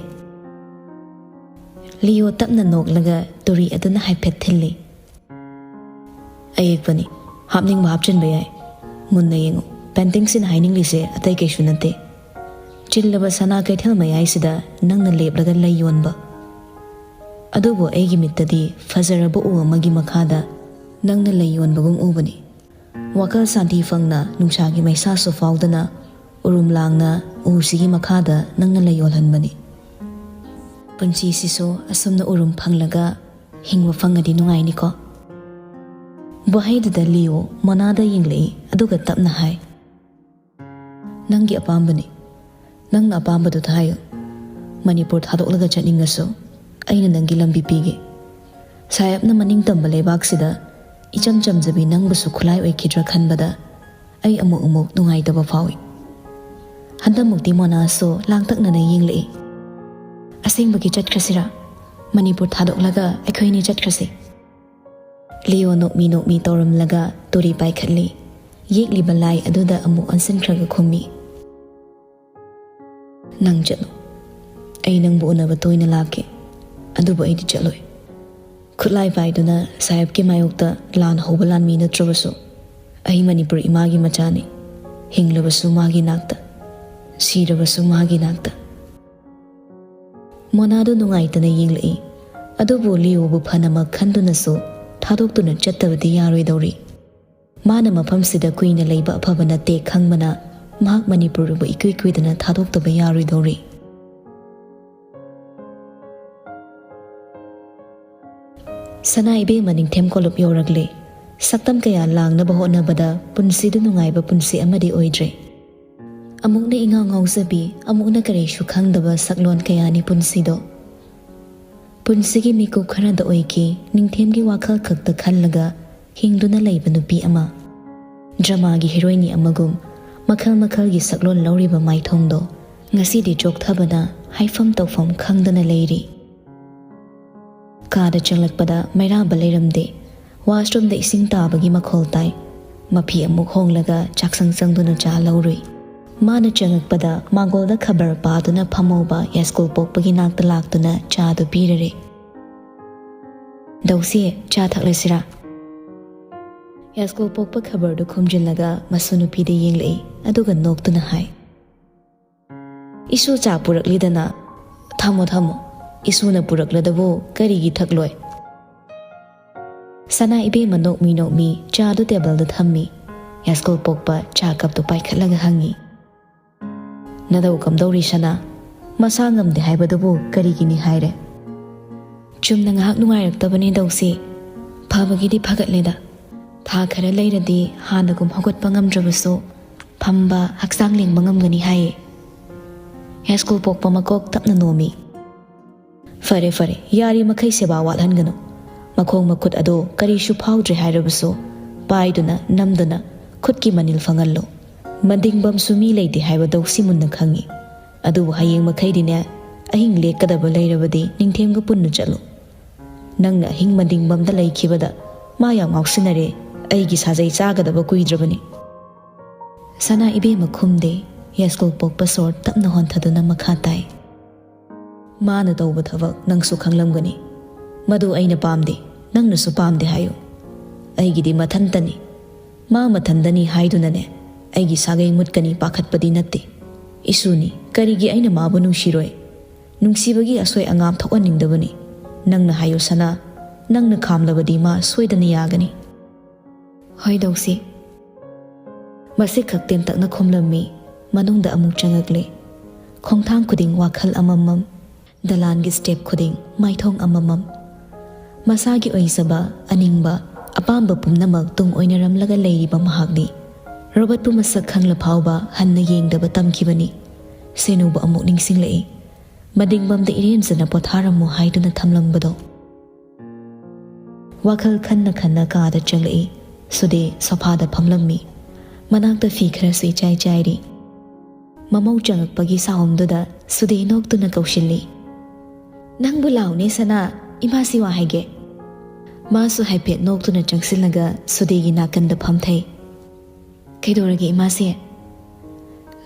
ꯂꯤꯑꯣ ꯇꯞꯅ ꯅꯣꯛꯂꯒ ꯇꯨꯔꯤ ꯑꯗꯨꯅ ꯍꯥꯏꯐꯦꯠ ꯊꯤꯜꯂꯤ꯫ "ꯑꯌꯦꯛꯄꯅꯤ, ꯍꯥꯞꯅꯤꯡꯕ ꯍꯥꯞꯆꯤꯟꯕ ꯌꯥꯏ꯫ ꯃꯨꯟꯅ ꯌꯦꯡꯉꯨ, ꯄꯦꯟꯇꯤꯡꯁꯤꯅ ꯍꯥꯏꯅꯤꯡꯂꯤꯁꯦ ꯑꯇꯩ ꯀꯩꯁꯨ ꯅꯠꯇꯦ꯫ ꯆꯤꯜꯂꯕ ꯁꯅꯥ ꯀꯩꯊꯦꯜ ꯃꯌꯥꯏꯁꯤꯗ ꯅꯪꯅ ꯂꯦꯞꯂꯒ ꯂꯩ ꯌꯣꯟꯕ꯫ ꯑꯗꯨꯕꯨ ꯑꯩꯒꯤ ꯃꯤꯠꯇꯗꯤ ꯐꯖꯔꯕ ꯎ ꯑꯃꯒꯤ ꯃꯈꯥꯗ ꯅꯪꯅ ꯂꯩ ꯌꯣꯟꯕꯒꯨꯝ ꯎꯕꯅꯤ꯫ ꯋꯥꯈꯜ ꯁꯥꯟꯇꯤ ꯐꯪꯅ ꯅꯨꯡꯁꯥꯒꯤ ꯃꯩꯁꯥꯁꯨ ꯐꯥꯎꯗꯅ ꯎꯔꯨꯝ ꯂꯥꯡꯅ ꯎꯁꯤꯒꯤ ꯃꯈꯥꯗ ꯅꯪꯅ ꯂꯩ ꯌꯣꯜꯍꯟꯕꯅꯤ꯫ ꯄꯨꯟꯁꯤꯁꯤꯁꯨ ꯑꯁꯨꯝꯅ ꯎꯔꯨꯝ ꯐꯪꯂꯒ ꯍꯤꯡꯕ ꯐꯪꯉꯗꯤ ꯅꯨꯡꯉꯥꯏꯅꯤꯀꯣ?" ꯋꯥꯍꯩꯗꯨꯗ ꯂꯤꯑꯣ ꯃꯣꯅꯥꯗ ꯌꯦꯡꯂꯛꯏ, ꯑꯗꯨꯒ ꯇꯞꯅ ꯍꯥꯏ, "ꯅꯪꯒꯤ ꯑꯄꯥꯝꯕꯅꯤ꯫ ꯅꯪꯅ ꯑꯄꯥꯝꯕꯗꯨꯗ ꯍꯥꯏꯌꯨ꯫ ꯃꯅꯤꯄꯨꯔ ꯊꯥꯗꯣꯛꯂꯒ ꯆꯠꯅꯤꯡꯉꯁꯨ ꯑꯩꯅ ꯅꯪꯒꯤ ꯂꯝꯕꯤ ꯄꯤꯒꯦ꯫ ꯁꯥꯍꯦꯕꯅ ꯃꯅꯤꯡ ꯇꯝꯕ ꯂꯩꯕꯥꯛꯁꯤꯗ ꯏꯆꯝ ꯆꯝꯖꯕꯤ ꯅꯪꯕꯨꯁꯨ ꯈꯨꯠꯂꯥꯏ ꯑꯣꯏꯈꯤꯗ꯭ꯔꯥ ꯈꯟꯕꯗ ꯑꯩ ꯑꯃꯨꯛ ꯑꯃꯨꯛ ꯅꯨꯡꯉꯥꯏꯇꯕ ꯐꯥꯎꯏ꯫" ꯍꯟꯗꯛꯃꯨꯛꯇꯤ ꯃꯣꯅꯥꯁꯨ ꯂꯥꯡꯇꯛꯅꯅ ꯌꯦꯡꯂꯛꯏ꯫ "ꯑꯁꯦꯡꯕꯒꯤ ꯆꯠꯈ꯭ꯔꯁꯤꯔꯥ? ꯃꯅꯤꯄꯨꯔ ꯊꯥꯗꯣꯛꯂꯒ ꯑꯩꯈꯣꯏ ꯑꯅꯤ ꯆꯠꯈ꯭ꯔꯁꯤ꯫" ꯂꯤꯑꯣ ꯅꯣꯛꯃꯤ ꯅꯣꯛꯃꯤ ꯇꯧꯔꯝꯂꯒ ꯇꯨꯔꯤ ꯄꯥꯏꯈꯠꯂꯤ꯫ ꯌꯦꯛꯂꯤꯕ ꯂꯥꯏ ꯑꯗꯨꯗ ꯑꯃꯨꯛ ꯑꯣꯟꯁꯤꯟꯈ꯭ꯔꯒ ꯈꯨꯝꯃꯤ, "ꯅꯪ ꯆꯠꯂꯨ꯫ ꯑꯩ ꯅꯪꯕꯨ ꯎꯅꯕ ꯇꯣꯏꯅ ꯂꯥꯛꯀꯦ, ꯑꯗꯨꯕꯨ ꯑꯩꯗꯤ ꯆꯠꯂꯣꯏ꯫ ꯈꯨꯠꯂꯥꯏ ꯄꯥꯏꯗꯨꯅ ꯁꯥꯍꯦꯕꯀꯤ ꯃꯥꯌꯣꯛꯇ ꯂꯥꯟ ꯍꯧꯕ ꯂꯥꯟꯃꯤ ꯅꯠꯇ꯭ꯔꯕꯁꯨ, ꯑꯩ ꯃꯅꯤꯄꯨꯔ ꯏꯃꯥꯒꯤ ꯃꯆꯥꯅꯤ꯫ ꯍꯤꯡꯂꯕꯁꯨ ꯃꯥꯒꯤ ꯅꯥꯛꯇ, ꯁꯤꯔꯕꯁꯨ ꯃꯥꯒꯤ ꯅꯥꯛꯇ꯫" ꯃꯣꯅꯥꯗꯨ ꯅꯨꯡꯉꯥꯏꯇꯅ ꯌꯦꯡꯂꯛꯏ꯫ ꯑꯗꯨꯕꯨ ꯂꯤꯑꯣꯕꯨ ꯐꯅꯃꯛ ꯈꯟꯗꯨꯅꯁꯨ ꯊꯥꯗꯣꯛꯇꯨꯅ ꯆꯠꯇꯕꯗꯤ ꯌꯥꯔꯣꯏꯗꯧꯔꯤ꯫ ꯃꯥꯅ ꯃꯐꯝꯁꯤꯗ ꯀꯨꯏꯅ ꯂꯩꯕ ꯑꯐꯕ ꯅꯠꯇꯦ ꯈꯪꯕꯅ ꯃꯍꯥꯛ ꯃꯅꯤꯄꯨꯔꯕꯨ ꯏꯀꯨꯏ ꯀꯨꯏꯗꯅ ꯊꯥꯗꯣꯛꯇꯕ ꯌꯥꯔꯣꯏꯗꯧꯔꯤ꯫ ꯁꯅꯥ ꯏꯕꯦꯝꯃ ꯅꯤꯡꯊꯦꯝ ꯀꯣꯂꯨꯞ ꯌꯧꯔꯛꯂꯦ꯫ ꯁꯛꯇꯝ ꯀꯌꯥ ꯂꯥꯡꯅꯕ ꯍꯣꯠꯅꯕꯗ ꯄꯨꯟꯁꯤꯗꯨ ꯅꯨꯡꯉꯥꯏꯕ ꯄꯨꯟꯁꯤ ꯑꯃꯗꯤ ꯑꯣꯏꯗ꯭ꯔꯦ꯫ ꯑꯃꯨꯛꯅ ꯏꯉꯥꯎ ꯉꯥꯎꯖꯕꯤ, ꯑꯃꯨꯛꯅ ꯀꯔꯤꯁꯨ ꯈꯪꯗꯕ ꯁꯛꯂꯣꯟ ꯀꯌꯥꯅꯤ ꯄꯨꯟꯁꯤꯗꯣ꯫ ꯄꯨꯟꯁꯤꯒꯤ ꯃꯤꯀꯨꯞ ꯈꯔꯗ ꯑꯣꯏꯈꯤ ꯅꯤꯡꯊꯦꯝꯒꯤ ꯋꯥꯈꯜ ꯈꯛꯇ ꯈꯜꯂꯒ ꯍꯤꯡꯗꯨꯅ ꯂꯩꯕ ꯅꯨꯄꯤ ꯑꯃ꯫ ꯗ꯭ꯔꯃꯥꯒꯤ ꯍꯤꯔꯣꯏꯅꯤ ꯑꯃꯒꯨꯝ ꯃꯈꯜ ꯃꯈꯜꯒꯤ ꯁꯛꯂꯣꯟ ꯂꯧꯔꯤꯕ ꯃꯥꯏꯊꯣꯡꯗꯣ ꯉꯁꯤꯗꯤ ꯆꯣꯛꯊꯕꯅ ꯍꯥꯏꯐꯝ ꯇꯧꯐꯝ ꯈꯪꯗꯅ ꯂꯩꯔꯤ꯫ ꯀꯥꯗ ꯆꯪꯂꯛꯄꯗ ꯃꯩꯔꯥꯕ ꯂꯩꯔꯝꯗꯦ꯫ ꯋꯥꯁꯔꯨꯝꯗ ꯏꯁꯤꯡ ꯇꯥꯕꯒꯤ ꯃꯈꯣꯜ ꯇꯥꯏ꯫ ꯃꯐꯤ ꯑꯃꯨꯛ ꯍꯣꯡꯂꯒ ꯆꯥꯛꯁꯪ ꯆꯪꯗꯨꯅ ꯆꯥ ꯂꯧꯔꯨꯏ꯫ ꯃꯥꯅ ꯆꯪꯉꯛꯄꯗ ꯃꯥꯡꯒꯣꯜꯗ ꯈꯕꯔ ꯄꯥꯗꯨꯅ ꯐꯝꯍꯧꯕ ꯌꯥꯏꯁ꯭ꯀꯨꯜ ꯄꯣꯛꯄꯒꯤ ꯅꯥꯛꯇ ꯂꯥꯛꯇꯨꯅ ꯆꯥꯗꯨ ꯄꯤꯔꯔꯦ꯫ "ꯗꯧꯁꯤ, ꯆꯥ ꯊꯛꯂꯁꯤꯔꯥ?" ꯌꯥꯏꯁ꯭ꯀꯨꯜ ꯄꯣꯛꯄ ꯈꯕꯔꯗꯨ ꯈꯨꯝꯖꯤꯜꯂꯒ ꯃꯁꯨ ꯅꯨꯄꯤꯗ ꯌꯦꯡꯂꯛꯏ, ꯑꯗꯨꯒ ꯅꯣꯛꯇꯨꯅ ꯍꯥꯏ, "ꯏꯁꯨ ꯆꯥ ꯄꯨꯔꯛꯂꯤꯗꯅ, ꯊꯝꯃꯣ ꯊꯝꯃꯣ, ꯏꯁꯨꯅ ꯄꯨꯔꯛꯂꯗꯕꯨ ꯀꯔꯤꯒꯤ ꯊꯛꯂꯣꯏ?" ꯁꯅꯥ ꯏꯕꯦꯝꯃ ꯅꯣꯛꯃꯤ ꯅꯣꯛꯃꯤ ꯆꯥꯗꯨ ꯇꯦꯕꯜꯗ ꯊꯝꯃꯤ꯫ ꯌꯥꯏꯁ꯭ꯀꯨꯜ ꯄꯣꯛꯄ ꯆꯥ ꯀꯞꯇꯨ ꯄꯥꯏꯈꯠꯂꯒ ꯍꯪꯉꯤ, "ꯅꯗꯧ ꯀꯝꯗꯧꯔꯤ ꯁꯅꯥ? ꯃꯁꯥ ꯉꯝꯗꯦ ꯍꯥꯏꯕꯗꯨꯕꯨ ꯀꯔꯤꯒꯤꯅꯤ ꯍꯥꯏꯔꯦ?" "ꯆꯨꯝꯅ ꯉꯥꯏꯍꯥꯛ ꯅꯨꯡꯉꯥꯏꯔꯛꯇꯕꯅꯤ ꯗꯧꯁꯤ꯫ ꯐꯕꯒꯤꯗꯤ ꯐꯒꯠꯂꯦꯗ꯫ ꯊꯥ ꯈꯔ ꯂꯩꯔꯗꯤ ꯍꯥꯟꯅꯒꯨꯝ ꯍꯧꯒꯠꯄ ꯉꯝꯗ꯭ꯔꯕꯁꯨ ꯐꯝꯕ, ꯍꯛꯆꯥꯡ ꯂꯦꯡꯕ ꯉꯝꯒꯅꯤ ꯍꯥꯏꯌꯦ꯫" ꯌꯥꯏꯁ꯭ꯀꯨꯜ ꯄꯣꯛꯄ ꯃꯀꯣꯛ ꯇꯞꯅ ꯅꯣꯝꯃꯤ꯫ "ꯐꯔꯦ ꯐꯔꯦ, ꯌꯥꯔꯤꯃꯈꯩ ꯁꯦꯕꯥ ꯋꯥꯠꯍꯟꯒꯅꯨ꯫ ꯃꯈꯣꯡ ꯃꯈꯨꯠ ꯑꯗꯣ ꯀꯔꯤꯁꯨ ꯐꯥꯎꯗ꯭ꯔꯦ ꯍꯥꯏꯔꯕꯁꯨ ꯄꯥꯏꯗꯨꯅ ꯅꯝꯗꯨꯅ ꯈꯨꯠꯀꯤ ꯃꯅꯤꯜ ꯐꯪꯍꯜꯂꯨ꯫ ꯃꯟꯗꯤꯡꯕꯝꯁꯨ ꯃꯤ ꯂꯩꯇꯦ ꯍꯥꯏꯕ ꯗꯧꯁꯤ ꯃꯨꯟꯅ ꯈꯪꯉꯤ꯫ ꯑꯗꯨꯕꯨ ꯍꯌꯦꯡ ꯃꯈꯩꯗꯤꯅꯦ, ꯑꯍꯤꯡ ꯂꯦꯛꯀꯗꯕ ꯂꯩꯔꯕꯗꯤ ꯅꯤꯡꯊꯦꯝꯒ ꯄꯨꯟꯅ ꯆꯠꯂꯨ꯫ ꯅꯪꯅ ꯑꯍꯤꯡ ꯃꯟꯗꯤꯡꯕꯝꯗ ꯂꯩꯈꯤꯕꯗ ꯃꯥ ꯌꯥꯝ ꯉꯥꯎꯁꯤꯟꯅꯔꯦ꯫ ꯑꯩꯒꯤ ꯁꯥꯖꯩ ꯆꯥꯒꯗꯕ ꯀꯨꯏꯗ꯭ꯔꯕꯅꯤ꯫" ꯁꯅꯥ ꯏꯕꯦꯝꯃ ꯈꯨꯝꯗꯦ꯫ ꯌꯥꯏꯁ꯭ꯀꯨꯜ ꯄꯣꯛꯄ ꯁꯣꯔ ꯇꯞꯅ ꯍꯣꯟꯊꯗꯨꯅ ꯃꯈꯥ ꯇꯥꯏ, "ꯃꯥꯅ ꯇꯧꯕ ꯊꯕꯛ ꯅꯪꯁꯨ ꯈꯪꯂꯝꯒꯅꯤ꯫ ꯃꯗꯨ ꯑꯩꯅ ꯄꯥꯝꯗꯦ, ꯅꯪꯅꯁꯨ ꯄꯥꯝꯗꯦ ꯍꯥꯏꯌꯨ꯫ ꯑꯩꯒꯤꯗꯤ ꯃꯊꯟꯇꯅꯤ꯫ ꯃꯥ ꯃꯊꯟꯗꯅꯤ ꯍꯥꯏꯗꯨꯅꯅꯦ ꯑꯩꯒꯤ ꯁꯥꯒꯩ ꯃꯨꯠꯀꯅꯤ ꯄꯥꯈꯠꯄꯗꯤ ꯅꯠꯇꯦ꯫ ꯏꯁꯨꯅꯤ, ꯀꯔꯤꯒꯤ ꯑꯩꯅ ꯃꯥꯕꯨ ꯅꯨꯡꯁꯤꯔꯣꯏ? ꯅꯨꯡꯁꯤꯕꯒꯤ ꯑꯁꯣꯏ ꯑꯉꯥꯝ ꯊꯣꯛꯍꯟꯅꯤꯡꯗꯕꯅꯤ꯫ ꯅꯪꯅ ꯍꯥꯏꯌꯨ ꯁꯅꯥ, ꯅꯪꯅ ꯈꯥꯝꯂꯕꯗꯤ ꯃꯥ ꯁꯣꯏꯗꯅ ꯌꯥꯒꯅꯤ꯫ "ꯍꯣꯏ, ꯗꯧꯁꯤ꯫" ꯃꯁꯤꯈꯛ ꯇꯦꯟꯇꯛꯅ ꯈꯨꯝꯂꯝꯃꯤ꯫ ꯃꯅꯨꯡꯗ ꯑꯃꯨꯛ ꯆꯪꯉꯛꯂꯦ꯫ ꯈꯣꯡꯊꯥꯡ ꯈꯨꯗꯤꯡ ꯋꯥꯈꯜ ꯑꯃꯃꯝ, ꯗꯂꯥꯟꯒꯤ ꯁ꯭ꯇꯦꯞ ꯈꯨꯗꯤꯡ ꯃꯥꯏꯊꯣꯡ ꯑꯃꯃꯝ꯫ ꯃꯁꯥꯒꯤ ꯑꯣꯏꯖꯕ, ꯑꯅꯤꯡꯕ, ꯑꯄꯥꯝꯕ ꯄꯨꯝꯅꯃꯛ ꯇꯨꯡ ꯑꯣꯏꯅꯔꯝꯂꯒ ꯂꯩꯔꯤꯕ ꯃꯍꯥꯛꯅꯤ꯫ ꯔꯣꯕꯔꯠꯄꯨ ꯃꯁꯛ ꯈꯪꯂ ꯐꯥꯎꯕ ꯍꯟꯅ ꯌꯦꯡꯗꯕ ꯇꯝꯈꯤꯕꯅꯤ꯫ ꯁꯦꯅꯨꯕꯨ ꯑꯃꯨꯛ ꯅꯤꯡꯁꯤꯡꯂꯛꯏ꯫ ꯃꯗꯤꯡꯕꯝꯗ ꯏꯔꯦꯟꯖꯅ ꯄꯣꯊꯥꯔꯝꯃꯨ ꯍꯥꯏꯗꯨꯅ ꯊꯝꯂꯝꯕꯗꯣ꯫ ꯋꯥꯈꯜ ꯈꯟꯅ ꯈꯟꯅ ꯀꯥꯗ ꯆꯪꯂꯛꯏ꯫ ꯁꯨꯗꯦ ꯁꯣꯐꯥꯗ ꯐꯝꯂꯝꯃꯤ꯫ ꯃꯅꯥꯛꯇ ꯐꯤ ꯈꯔꯁꯨ ꯏꯆꯥꯏ ꯆꯥꯏꯔꯤ꯫ ꯃꯃꯧ ꯆꯪꯉꯛꯄꯒꯤ ꯁꯥꯍꯨꯝꯗꯨꯗ ꯁꯨꯗꯦ ꯅꯣꯛꯇꯨꯅ ꯀꯧꯁꯤꯜꯂꯤ꯫ "ꯅꯪꯕꯨ ꯂꯥꯎꯅꯦ ꯁꯅꯥ, ꯏꯃꯥꯁꯤ ꯋꯥ ꯍꯥꯏꯒꯦ꯫" ꯃꯥꯁꯨ ꯍꯥꯏꯐꯦꯠ ꯅꯣꯛꯇꯨꯅ ꯆꯪꯁꯤꯜꯂꯒ ꯁꯨꯗꯦꯒꯤ ꯅꯥꯀꯟꯗ ꯐꯝꯊꯩ꯫ "ꯀꯩꯗꯧꯔꯒꯦ ꯏꯃꯥꯁꯦ?"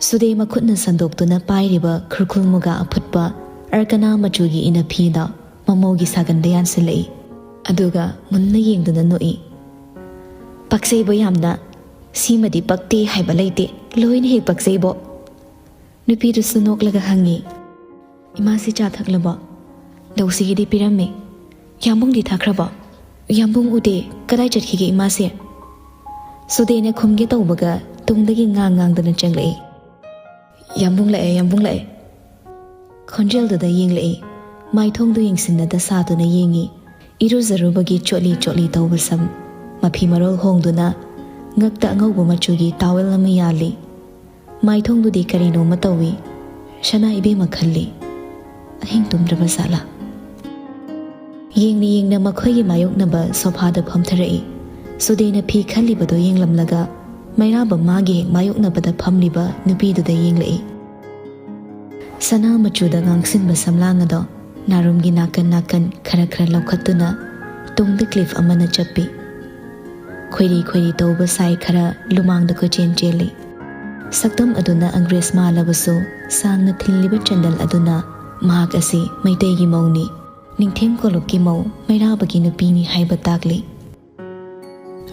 ꯁꯨꯗꯦ ꯃꯈꯨꯠꯅ ꯁꯟꯗꯣꯛꯇꯨꯅ ꯄꯥꯏꯔꯤꯕ ꯈꯨꯔꯈꯨꯜ ꯃꯨꯒꯥ ꯑꯐꯨꯠꯄ ꯑꯔꯀꯅꯥ ꯃꯆꯨꯒꯤ ꯏꯅꯐꯤꯗ ꯃꯃꯧꯒꯤ ꯁꯥꯒꯟꯗ ꯌꯥꯟꯁꯤꯜꯂꯛꯏ꯫ ꯑꯗꯨꯒ ꯃꯨꯟꯅ ꯌꯦꯡꯗꯨꯅ ꯅꯣꯛꯏ꯫ "ꯄꯛꯆꯩꯕꯣ ꯌꯥꯝꯅ꯫ ꯁꯤꯃꯗꯤ ꯄꯛꯇꯦ ꯍꯥꯏꯕ ꯂꯩꯇꯦ꯫ ꯂꯣꯏꯅ ꯍꯦꯛ ꯄꯛꯆꯩꯕꯣ꯫" ꯅꯨꯄꯤꯗꯨꯁꯨ ꯅꯣꯛꯂꯒ ꯍꯪꯉꯤ꯫ "ꯏꯃꯥꯁꯤ ꯆꯥ ꯊꯛꯂꯕꯣ?" "ꯗꯧꯁꯤꯒꯤꯗꯤ ꯄꯤꯔꯝꯃꯦ꯫" "ꯌꯥꯝꯕꯨꯡꯗꯤ ꯊꯛꯈ꯭ꯔꯕꯣ?" "ꯌꯥꯝꯕꯨꯡ ꯎꯗꯦ꯫ ꯀꯗꯥꯏ ꯆꯠꯈꯤꯒꯦ ꯏꯃꯥꯁꯦ?" ꯁꯨꯗꯦꯅ ꯈꯨꯝꯒꯦ ꯇꯧꯕꯒ ꯇꯨꯡꯗꯒꯤ ꯉꯥꯡ ꯉꯥꯡꯗꯅ ꯆꯪꯂꯛꯏ꯫ "ꯌꯥꯝꯕꯨꯡ ꯂꯥꯛꯑꯦ, ꯌꯥꯝꯕꯨꯡ ꯂꯥꯛꯑꯦ꯫" ꯈꯣꯟꯖꯦꯜꯗꯨꯗ ꯌꯦꯡꯂꯛꯏ꯫ ꯃꯥꯏꯊꯣꯡꯗꯨ ꯌꯦꯡꯁꯤꯟꯅꯗ ꯁꯥꯗꯨꯅ ꯌꯦꯡꯉꯤ꯫ ꯏꯔꯨꯖꯔꯨꯕꯒꯤ ꯆꯣꯠꯂꯤ ꯆꯣꯠꯂꯤ ꯇꯧꯕ ꯁꯝ, ꯃꯐꯤ ꯃꯔꯣꯜ ꯍꯣꯡꯗꯨꯅ ꯉꯛꯇ ꯑꯉꯧꯕ ꯃꯆꯨꯒꯤ ꯇꯥꯋꯦꯜ ꯑꯃ ꯌꯥꯜꯂꯤ꯫ ꯃꯥꯏꯊꯣꯡꯗꯨꯗꯤ ꯀꯔꯤꯅꯣꯃ ꯇꯧꯏ꯫ ꯁꯅꯥ ꯏꯕꯦꯝꯃ ꯈꯜꯂꯤ꯫ ꯑꯍꯤꯡ ꯇꯨꯝꯗ꯭ꯔꯕ ꯖꯥꯠꯂꯥ? ꯌꯦꯡꯅ ꯌꯦꯡꯅ ꯃꯈꯣꯏꯒꯤ ꯃꯥꯌꯣꯛꯅꯕ ꯁꯣꯐꯥꯗ ꯐꯝꯊꯔꯛꯏ꯫ ꯁꯨꯗꯦꯅ ꯐꯤ ꯈꯜꯂꯤꯕꯗꯨ ꯌꯦꯡꯂꯝꯂꯒ ꯃꯩꯔꯥꯕ ꯃꯥꯒꯤ ꯍꯦꯛ ꯃꯥꯌꯣꯛꯅꯕꯗ ꯐꯝꯂꯤꯕ ꯅꯨꯄꯤꯗꯨꯗ ꯌꯦꯡꯂꯛꯏ꯫ ꯁꯅꯥ ꯃꯆꯨꯗ ꯉꯥꯡꯁꯤꯟꯕ ꯁꯝꯂꯥꯡ ꯑꯗꯣ ꯅꯥꯔꯨꯝꯒꯤ ꯅꯥꯀꯟ ꯅꯥꯀꯟ ꯈꯔ ꯈꯔ ꯂꯧꯈꯠꯇꯨꯅ ꯇꯨꯡꯗ ꯀ꯭ꯂꯤꯞ ꯑꯃꯅ ꯆꯞꯄꯤ꯫ ꯈꯣꯏꯔꯤ ꯈꯣꯏꯔꯤ ꯇꯧꯕ ꯁꯥꯏ ꯈꯔ ꯂꯨꯃꯥꯡꯗ ꯀꯣꯏꯆꯦꯟ ꯆꯦꯜꯂꯤ꯫ ꯁꯛꯇꯝ ꯑꯗꯨꯅ ꯑꯪꯒ꯭ꯔꯦꯖ ꯃꯥꯜꯂꯕꯁꯨ ꯁꯥꯡꯅ ꯊꯤꯜꯂꯤꯕ ꯆꯟꯗꯜ ꯑꯗꯨꯅ ꯃꯍꯥꯛ ꯑꯁꯤ ꯃꯩꯇꯩꯒꯤ ꯃꯧꯅꯤ, ꯅꯤꯡꯊꯦꯝ ꯀꯣꯂꯨꯞꯀꯤ ꯃꯧ ꯃꯩꯔꯥꯕꯒꯤ ꯅꯨꯄꯤꯅꯤ ꯍꯥꯏꯕ ꯇꯥꯛꯂꯤ꯫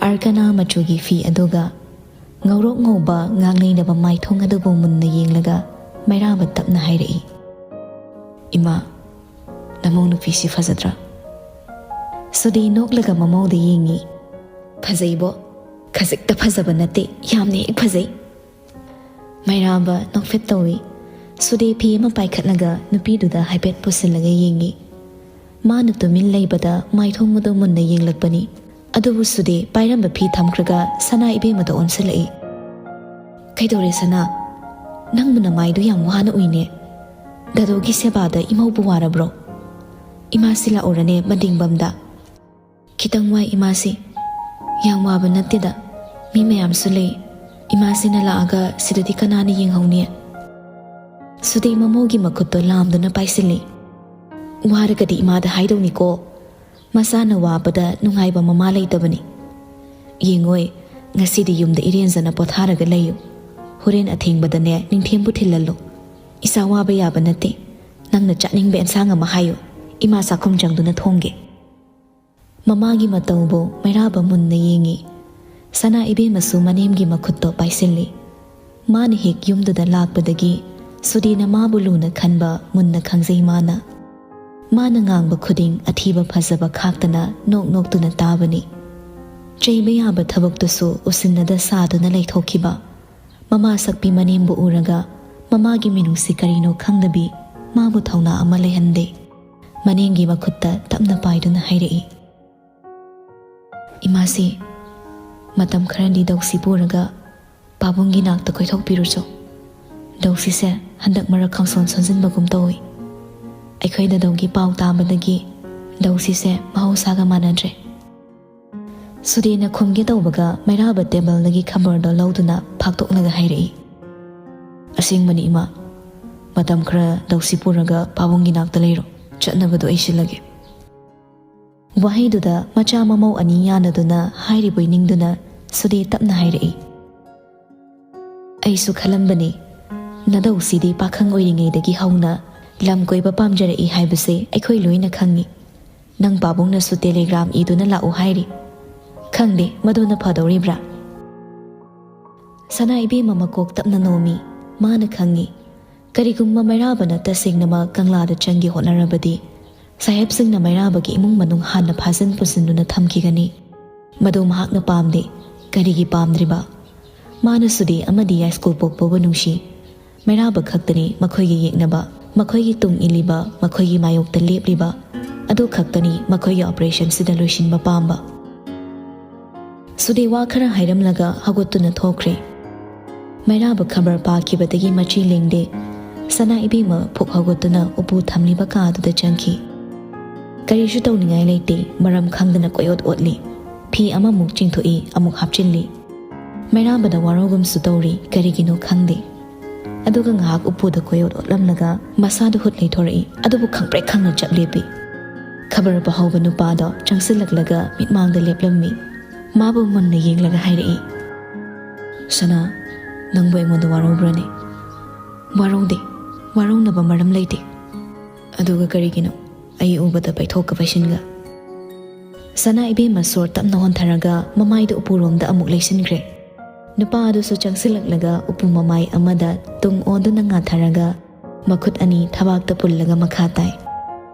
ꯑꯔꯀꯅꯥ ꯃꯆꯨꯒꯤ ꯐꯤ ꯑꯗꯨꯒ ꯉꯧꯔꯣꯛ ꯉꯧꯕ ꯉꯥꯡꯅꯩꯅꯕ ꯃꯥꯏꯊꯣꯡ ꯑꯗꯨꯕꯨ ꯃꯨꯟꯅ ꯌꯦꯡꯂꯒ ꯃꯩꯔꯥꯕ ꯇꯞꯅ ꯍꯥꯏꯔꯛꯏ, "ꯏꯃꯥ, ꯅꯃꯧ ꯅꯨꯄꯤꯁꯤ ꯐꯖꯗ꯭ꯔꯥ?" ꯁꯨꯗꯦ ꯅꯣꯛꯂꯒ ꯃꯃꯧꯗ ꯌꯦꯡꯉꯤ꯫ "ꯐꯖꯩꯕꯣ?" "ꯈꯖꯤꯛꯇ ꯐꯖꯕ ꯅꯠꯇꯦ, ꯌꯥꯝꯅ ꯍꯦꯛ ꯐꯖꯩ꯫" ꯃꯩꯔꯥꯕ ꯅꯣꯛꯐꯦꯠ ꯇꯧꯏ꯫ ꯁꯨꯗꯦ ꯐꯤ ꯑꯃ ꯄꯥꯏꯈꯠꯂꯒ ꯅꯨꯄꯤꯗꯨꯗ ꯍꯥꯏꯐꯦꯠ ꯄꯨꯁꯤꯜꯂꯒ ꯌꯦꯡꯉꯤ꯫ ꯃꯥꯅ ꯇꯨꯃꯤꯟ ꯂꯩꯕꯗ ꯃꯥꯏꯊꯣꯡ ꯑꯗꯨ ꯃꯨꯟꯅ ꯌꯦꯡꯂꯛꯄꯅꯤ꯫ ꯑꯗꯨꯕꯨ ꯁꯨꯗꯦ ꯄꯥꯏꯔꯝꯕ ꯐꯤ ꯊꯝꯈ꯭ꯔꯒ ꯁꯅꯥ ꯏꯕꯦꯝꯃꯗ ꯑꯣꯟꯁꯤꯜꯂꯛꯏ꯫ "ꯀꯩꯗꯧꯔꯦ ꯁꯅꯥ? ꯅꯪꯕꯨ ꯅꯃꯥꯏꯗꯨ ꯌꯥꯝ ꯋꯥꯅ ꯎꯏꯅꯦ꯫ ꯗꯥꯗꯣꯒꯤ ꯁꯦꯕꯥꯗ ꯏꯃꯧꯕꯨ ꯋꯥꯔꯕ꯭ꯔꯣ? ꯏꯃꯥꯁꯤ ꯂꯥꯛꯎꯔꯅꯦ ꯃꯗꯤꯡꯕꯝꯗ꯫" "ꯈꯤꯇꯪ ꯋꯥꯏ ꯏꯃꯥꯁꯤ꯫" "ꯌꯥꯝ ꯋꯥꯕ ꯅꯠꯇꯦꯗ, ꯃꯤ ꯃꯌꯥꯝꯁꯨ ꯂꯩ꯫ ꯏꯃꯥꯁꯤꯅ ꯂꯥꯛꯑꯒ ꯁꯤꯗꯗꯤ ꯀꯅꯥꯅ ꯌꯦꯡꯍꯧꯅꯤ?" ꯁꯨꯗꯦ ꯃꯃꯧꯒꯤ ꯃꯈꯨꯠꯇꯣ ꯂꯥꯝꯗꯨꯅ ꯄꯥꯏꯁꯤꯜꯂꯤ꯫ "ꯋꯥꯔꯒꯗꯤ ꯏꯃꯥꯗ ꯍꯥꯏꯗꯧꯅꯤꯀꯣ꯫ ꯃꯆꯥꯅ ꯋꯥꯕꯗ ꯅꯨꯡꯉꯥꯏꯕ ꯃꯃꯥ ꯂꯩꯇꯕꯅꯤ꯫ ꯌꯦꯡꯉꯣꯏ, ꯉꯁꯤꯗꯤ ꯌꯨꯝꯗ ꯏꯔꯦꯟꯖꯅ ꯄꯣꯊꯥꯔꯒ ꯂꯩꯌꯨ꯫ ꯍꯣꯔꯦꯟ ꯑꯊꯦꯡꯕꯗꯅꯦ ꯅꯤꯡꯊꯦꯝꯕꯨ ꯊꯤꯜꯍꯜꯂꯨ꯫ ꯏꯆꯥ ꯋꯥꯕ ꯌꯥꯕ ꯅꯠꯇꯦ꯫ ꯅꯪꯅ ꯆꯥꯅꯤꯡꯕ ꯑꯦꯟꯁꯥꯡ ꯑꯃ ꯍꯥꯏꯌꯨ, ꯏꯃꯥ ꯆꯥꯛꯈꯨꯝ ꯆꯪꯗꯨꯅ ꯊꯣꯡꯒꯦ꯫" ꯃꯃꯥꯒꯤ ꯃꯇꯧꯕꯨ ꯃꯩꯔꯥꯕ ꯃꯨꯟꯅ ꯌꯦꯡꯉꯤ꯫ ꯁꯅꯥ ꯏꯕꯦꯝꯃꯁꯨ ꯃꯅꯦꯝꯒꯤ ꯃꯈꯨꯠꯇꯣ ꯄꯥꯏꯁꯤꯜꯂꯤ꯫ ꯃꯥꯅ ꯍꯦꯛ ꯌꯨꯝꯗꯨꯗ ꯂꯥꯛꯄꯗꯒꯤ ꯁꯨꯗꯦꯅ ꯃꯥꯕꯨ ꯂꯨꯅ ꯈꯟꯕ ꯃꯨꯟꯅ ꯈꯪꯖꯩ ꯃꯥꯅ꯫ ꯃꯥꯅ ꯉꯥꯡꯕ ꯈꯨꯗꯤꯡ ꯑꯊꯤꯕ ꯐꯖꯕ ꯈꯥꯛꯇꯅ ꯅꯣꯛ ꯅꯣꯛꯇꯨꯅ ꯇꯥꯕꯅꯤ꯫ ꯆꯩꯕ ꯌꯥꯕ ꯊꯕꯛꯇꯨꯁꯨ ꯎꯁꯤꯟꯅꯗ ꯁꯥꯗꯨꯅ ꯂꯩꯊꯣꯛꯈꯤꯕ꯫ ꯃꯃꯥ ꯁꯛꯄꯤ ꯃꯅꯦꯝꯕꯨ ꯎꯔꯒ ꯃꯃꯥꯒꯤ ꯃꯤꯅꯨꯡꯁꯤ ꯀꯔꯤꯅꯣ ꯈꯪꯗꯕꯤ ꯃꯥꯕꯨ ꯊꯧꯅꯥ ꯑꯃ ꯂꯩꯍꯟꯗꯦ꯫ ꯃꯅꯦꯝꯒꯤ ꯃꯈꯨꯠꯇ ꯇꯞꯅ ꯄꯥꯏꯗꯨꯅ ꯍꯥꯏꯔꯛꯏ, "ꯏꯃꯥꯁꯤ, ꯃꯇꯝ ꯈꯔꯗꯤ ꯗꯧꯁꯤ ꯄꯨꯔꯒ ꯄꯥꯕꯨꯡꯒꯤ ꯅꯥꯛꯇ ꯀꯣꯏꯊꯣꯛꯄꯤꯔꯨꯆꯣ꯫ ꯗꯧꯁꯤꯁꯦ ꯍꯟꯗꯛ ꯃꯔꯛ ꯈꯪꯁꯣꯟ ꯁꯣꯟꯖꯤꯟꯕꯒꯨꯝ ꯇꯧꯏ꯫ ꯑꯩꯈꯣꯏ ꯗꯥꯗꯧꯒꯤ ꯄꯥꯎ ꯇꯥꯕꯗꯒꯤ ꯗꯧꯁꯤꯁꯦ ꯃꯍꯧꯁꯥꯒ ꯃꯥꯟꯅꯗ꯭ꯔꯦ꯫" ꯁꯨꯗꯦꯅ ꯈꯨꯝꯒꯦ ꯇꯧꯕꯒ ꯃꯩꯔꯥꯕ ꯇꯦꯕꯜꯗꯒꯤ ꯈꯕꯔꯗꯣ ꯂꯧꯗꯨꯅ ꯐꯥꯛꯇꯣꯛꯂꯒ ꯍꯥꯏꯔꯛꯏ, "ꯑꯁꯦꯡꯕꯅꯤ ꯏꯃꯥ, ꯃꯇꯝ ꯈꯔ ꯗꯧꯁꯤ ꯄꯨꯔꯒ ꯄꯥꯕꯨꯡꯒꯤ ꯅꯥꯛꯇ ꯂꯩꯔꯣ, ꯆꯠꯅꯕꯗꯣ ꯑꯩ ꯁꯤꯜꯂꯒꯦ꯫" ꯋꯥꯍꯩꯗꯨꯗ ꯃꯆꯥ ꯃꯃꯧ ꯑꯅꯤ ꯌꯥꯅꯗꯨꯅ ꯍꯥꯏꯔꯤꯕꯣꯏ ꯅꯤꯡꯗꯨꯅ ꯁꯨꯗꯦ ꯇꯞꯅ ꯍꯥꯏꯔꯛꯏ, "ꯑꯩꯁꯨ ꯈꯜꯂꯝꯕꯅꯤ, ꯅꯗꯧꯁꯤꯗꯤ ꯄꯥꯈꯪ ꯑꯣꯏꯔꯤꯉꯩꯗꯒꯤ ꯍꯧꯅ ꯂꯝ ꯀꯣꯏꯕ ꯄꯥꯝꯖꯔꯛꯏ ꯍꯥꯏꯕꯁꯦ ꯑꯩꯈꯣꯏ ꯂꯣꯏꯅ ꯈꯪꯏ꯫ ꯅꯪ ꯄꯥꯕꯨꯡꯅꯁꯨ ꯇꯦꯂꯦꯒ꯭ꯔꯥꯝ ꯏꯗꯨꯅ ꯂꯥꯛꯎ ꯍꯥꯏꯔꯤ꯫ ꯈꯪꯗꯦ, ꯃꯗꯨꯅ ꯐꯗꯧꯔꯤꯕ꯭ꯔꯥ?" ꯁꯅꯥ ꯏꯕꯦꯝꯃ ꯃꯀꯣꯛ ꯇꯞꯅ ꯅꯣꯝꯃꯤ꯫ ꯃꯥꯅ ꯈꯪꯏ, ꯀꯔꯤꯒꯨꯝꯕ ꯃꯩꯔꯥꯕꯅ ꯇꯁꯦꯡꯅꯃꯛ ꯀꯪꯂꯥꯗ ꯆꯪꯒꯦ ꯍꯣꯠꯅꯔꯕꯗꯤ, ꯁꯥꯍꯦꯕꯁꯤꯡꯅ ꯃꯩꯔꯥꯕꯒꯤ ꯏꯃꯨꯡ ꯃꯅꯨꯡ ꯍꯥꯟꯅ ꯐꯥꯖꯤꯟ ꯄꯨꯁꯤꯟꯗꯨꯅ ꯊꯝꯈꯤꯒꯅꯤ꯫ ꯃꯗꯨ ꯃꯍꯥꯛꯅ ꯄꯥꯝꯗꯦ꯫ ꯀꯔꯤꯒꯤ ꯄꯥꯝꯗ꯭ꯔꯤꯕ? ꯃꯥꯅ ꯁꯨꯗꯦ ꯑꯃꯗꯤ ꯌꯥꯏꯁ꯭ꯀꯨꯜ ꯄꯣꯛꯄꯕꯨ ꯅꯨꯡꯁꯤ꯫ ꯃꯩꯔꯥꯕ ꯈꯛꯇꯅꯤ ꯃꯈꯣꯏꯒꯤ ꯌꯦꯛꯅꯕ, ꯃꯈꯣꯏꯒꯤ ꯇꯨꯡ ꯏꯜꯂꯤꯕ, ꯃꯈꯣꯏꯒꯤ ꯃꯥꯌꯣꯛꯇ ꯂꯦꯞꯂꯤꯕ꯫ ꯑꯗꯨ ꯈꯛꯇꯅꯤ ꯃꯈꯣꯏꯒꯤ ꯑꯣꯄꯔꯦꯁꯟꯁꯤꯗ ꯂꯣꯏꯁꯤꯟꯕ ꯄꯥꯝꯕ꯫ ꯁꯨꯗꯦ ꯋꯥ ꯈꯔ ꯍꯥꯏꯔꯝꯂꯒ ꯍꯧꯒꯠꯇꯨꯅ ꯊꯣꯛꯈ꯭ꯔꯦ꯫ ꯃꯩꯔꯥꯕ ꯈꯕꯔ ꯄꯥꯈꯤꯕꯗꯒꯤ ꯃꯆꯤ ꯂꯦꯡꯗꯦ꯫ ꯁꯅꯥ ꯏꯕꯦꯝꯃ ꯐꯨꯛ ꯍꯧꯒꯠꯇꯨꯅ ꯎꯄꯨ ꯊꯝꯂꯤꯕ ꯀꯥ ꯑꯗꯨꯗ ꯆꯪꯈꯤ꯫ ꯀꯔꯤꯁꯨ ꯇꯧꯅꯤꯡꯉꯥꯏ ꯂꯩꯇꯦ, ꯃꯔꯝ ꯈꯪꯗꯅ ꯀꯣꯏꯑꯣꯠ ꯑꯣꯠꯂꯤ꯫ ꯐꯤ ꯑꯃꯃꯨꯛ ꯆꯤꯡꯊꯣꯛꯏ, ꯑꯃꯨꯛ ꯍꯥꯞꯆꯤꯜꯂꯤ꯫ ꯃꯩꯔꯥꯕꯗ ꯋꯥꯔꯧꯒꯨꯝꯁꯨ ꯇꯧꯔꯤ, ꯀꯔꯤꯒꯤꯅꯣ ꯈꯪꯗꯦ꯫ ꯑꯗꯨꯒ ꯉꯥꯏꯍꯥꯛ ꯎꯄꯨꯗ ꯀꯣꯏꯑꯣꯠ ꯑꯣꯠꯂꯝꯂꯒ ꯃꯁꯥꯗꯨ ꯍꯨꯠ ꯂꯩꯊꯣꯔꯛꯏ, ꯑꯗꯨꯕꯨ ꯈꯪꯄ꯭ꯔꯦꯛ ꯈꯪꯅ ꯆꯞ ꯂꯦꯞꯄꯤ꯫ ꯈꯕꯔ ꯄꯥꯍꯧꯕ ꯅꯨꯄꯥꯗꯣ ꯆꯪꯁꯤꯜꯂꯛꯂꯒ ꯃꯤꯠꯃꯥꯡꯗ ꯂꯦꯞꯂꯝꯃꯤ꯫ ꯃꯥꯕꯨ ꯃꯨꯟꯅ ꯌꯦꯡꯂꯒ ꯍꯥꯏꯔꯛꯏ, "ꯁꯅꯥ, ꯅꯪꯕꯨ ꯑꯩꯉꯣꯟꯗ ꯋꯥꯔꯧꯕ꯭ꯔꯅꯦ?" "ꯋꯥꯔꯧꯗꯦ, ꯋꯥꯔꯧꯅꯕ ꯃꯔꯝ ꯂꯩꯇꯦ꯫ ꯑꯗꯨꯒ ꯀꯔꯤꯒꯤꯅꯣ ꯑꯩ ꯎꯕꯗ ꯄꯩꯊꯣꯛꯀ ꯄꯩꯁꯤꯟꯒ?" ꯁꯅꯥ ꯏꯕꯦꯝꯃ ꯁꯣꯔ ꯇꯞꯅ ꯍꯣꯟꯊꯔꯒ ꯃꯃꯥꯏꯗꯨ ꯎꯄꯨꯔꯣꯝꯗ ꯑꯃꯨꯛ ꯂꯩꯁꯤꯟꯈ꯭ꯔꯦ꯫ ꯅꯨꯄꯥ ꯑꯗꯨꯁꯨ ꯆꯪꯁꯤꯜꯂꯛꯂꯒ ꯎꯄꯨ ꯃꯃꯥꯏ ꯑꯃꯗ ꯇꯨꯡ ꯑꯣꯟꯗꯨꯅ ꯉꯥꯊꯔꯒ ꯃꯈꯨꯠ ꯑꯅꯤ ꯊꯕꯥꯛꯇ ꯄꯨꯜꯂꯒ ꯃꯈꯥ ꯇꯥꯏ꯫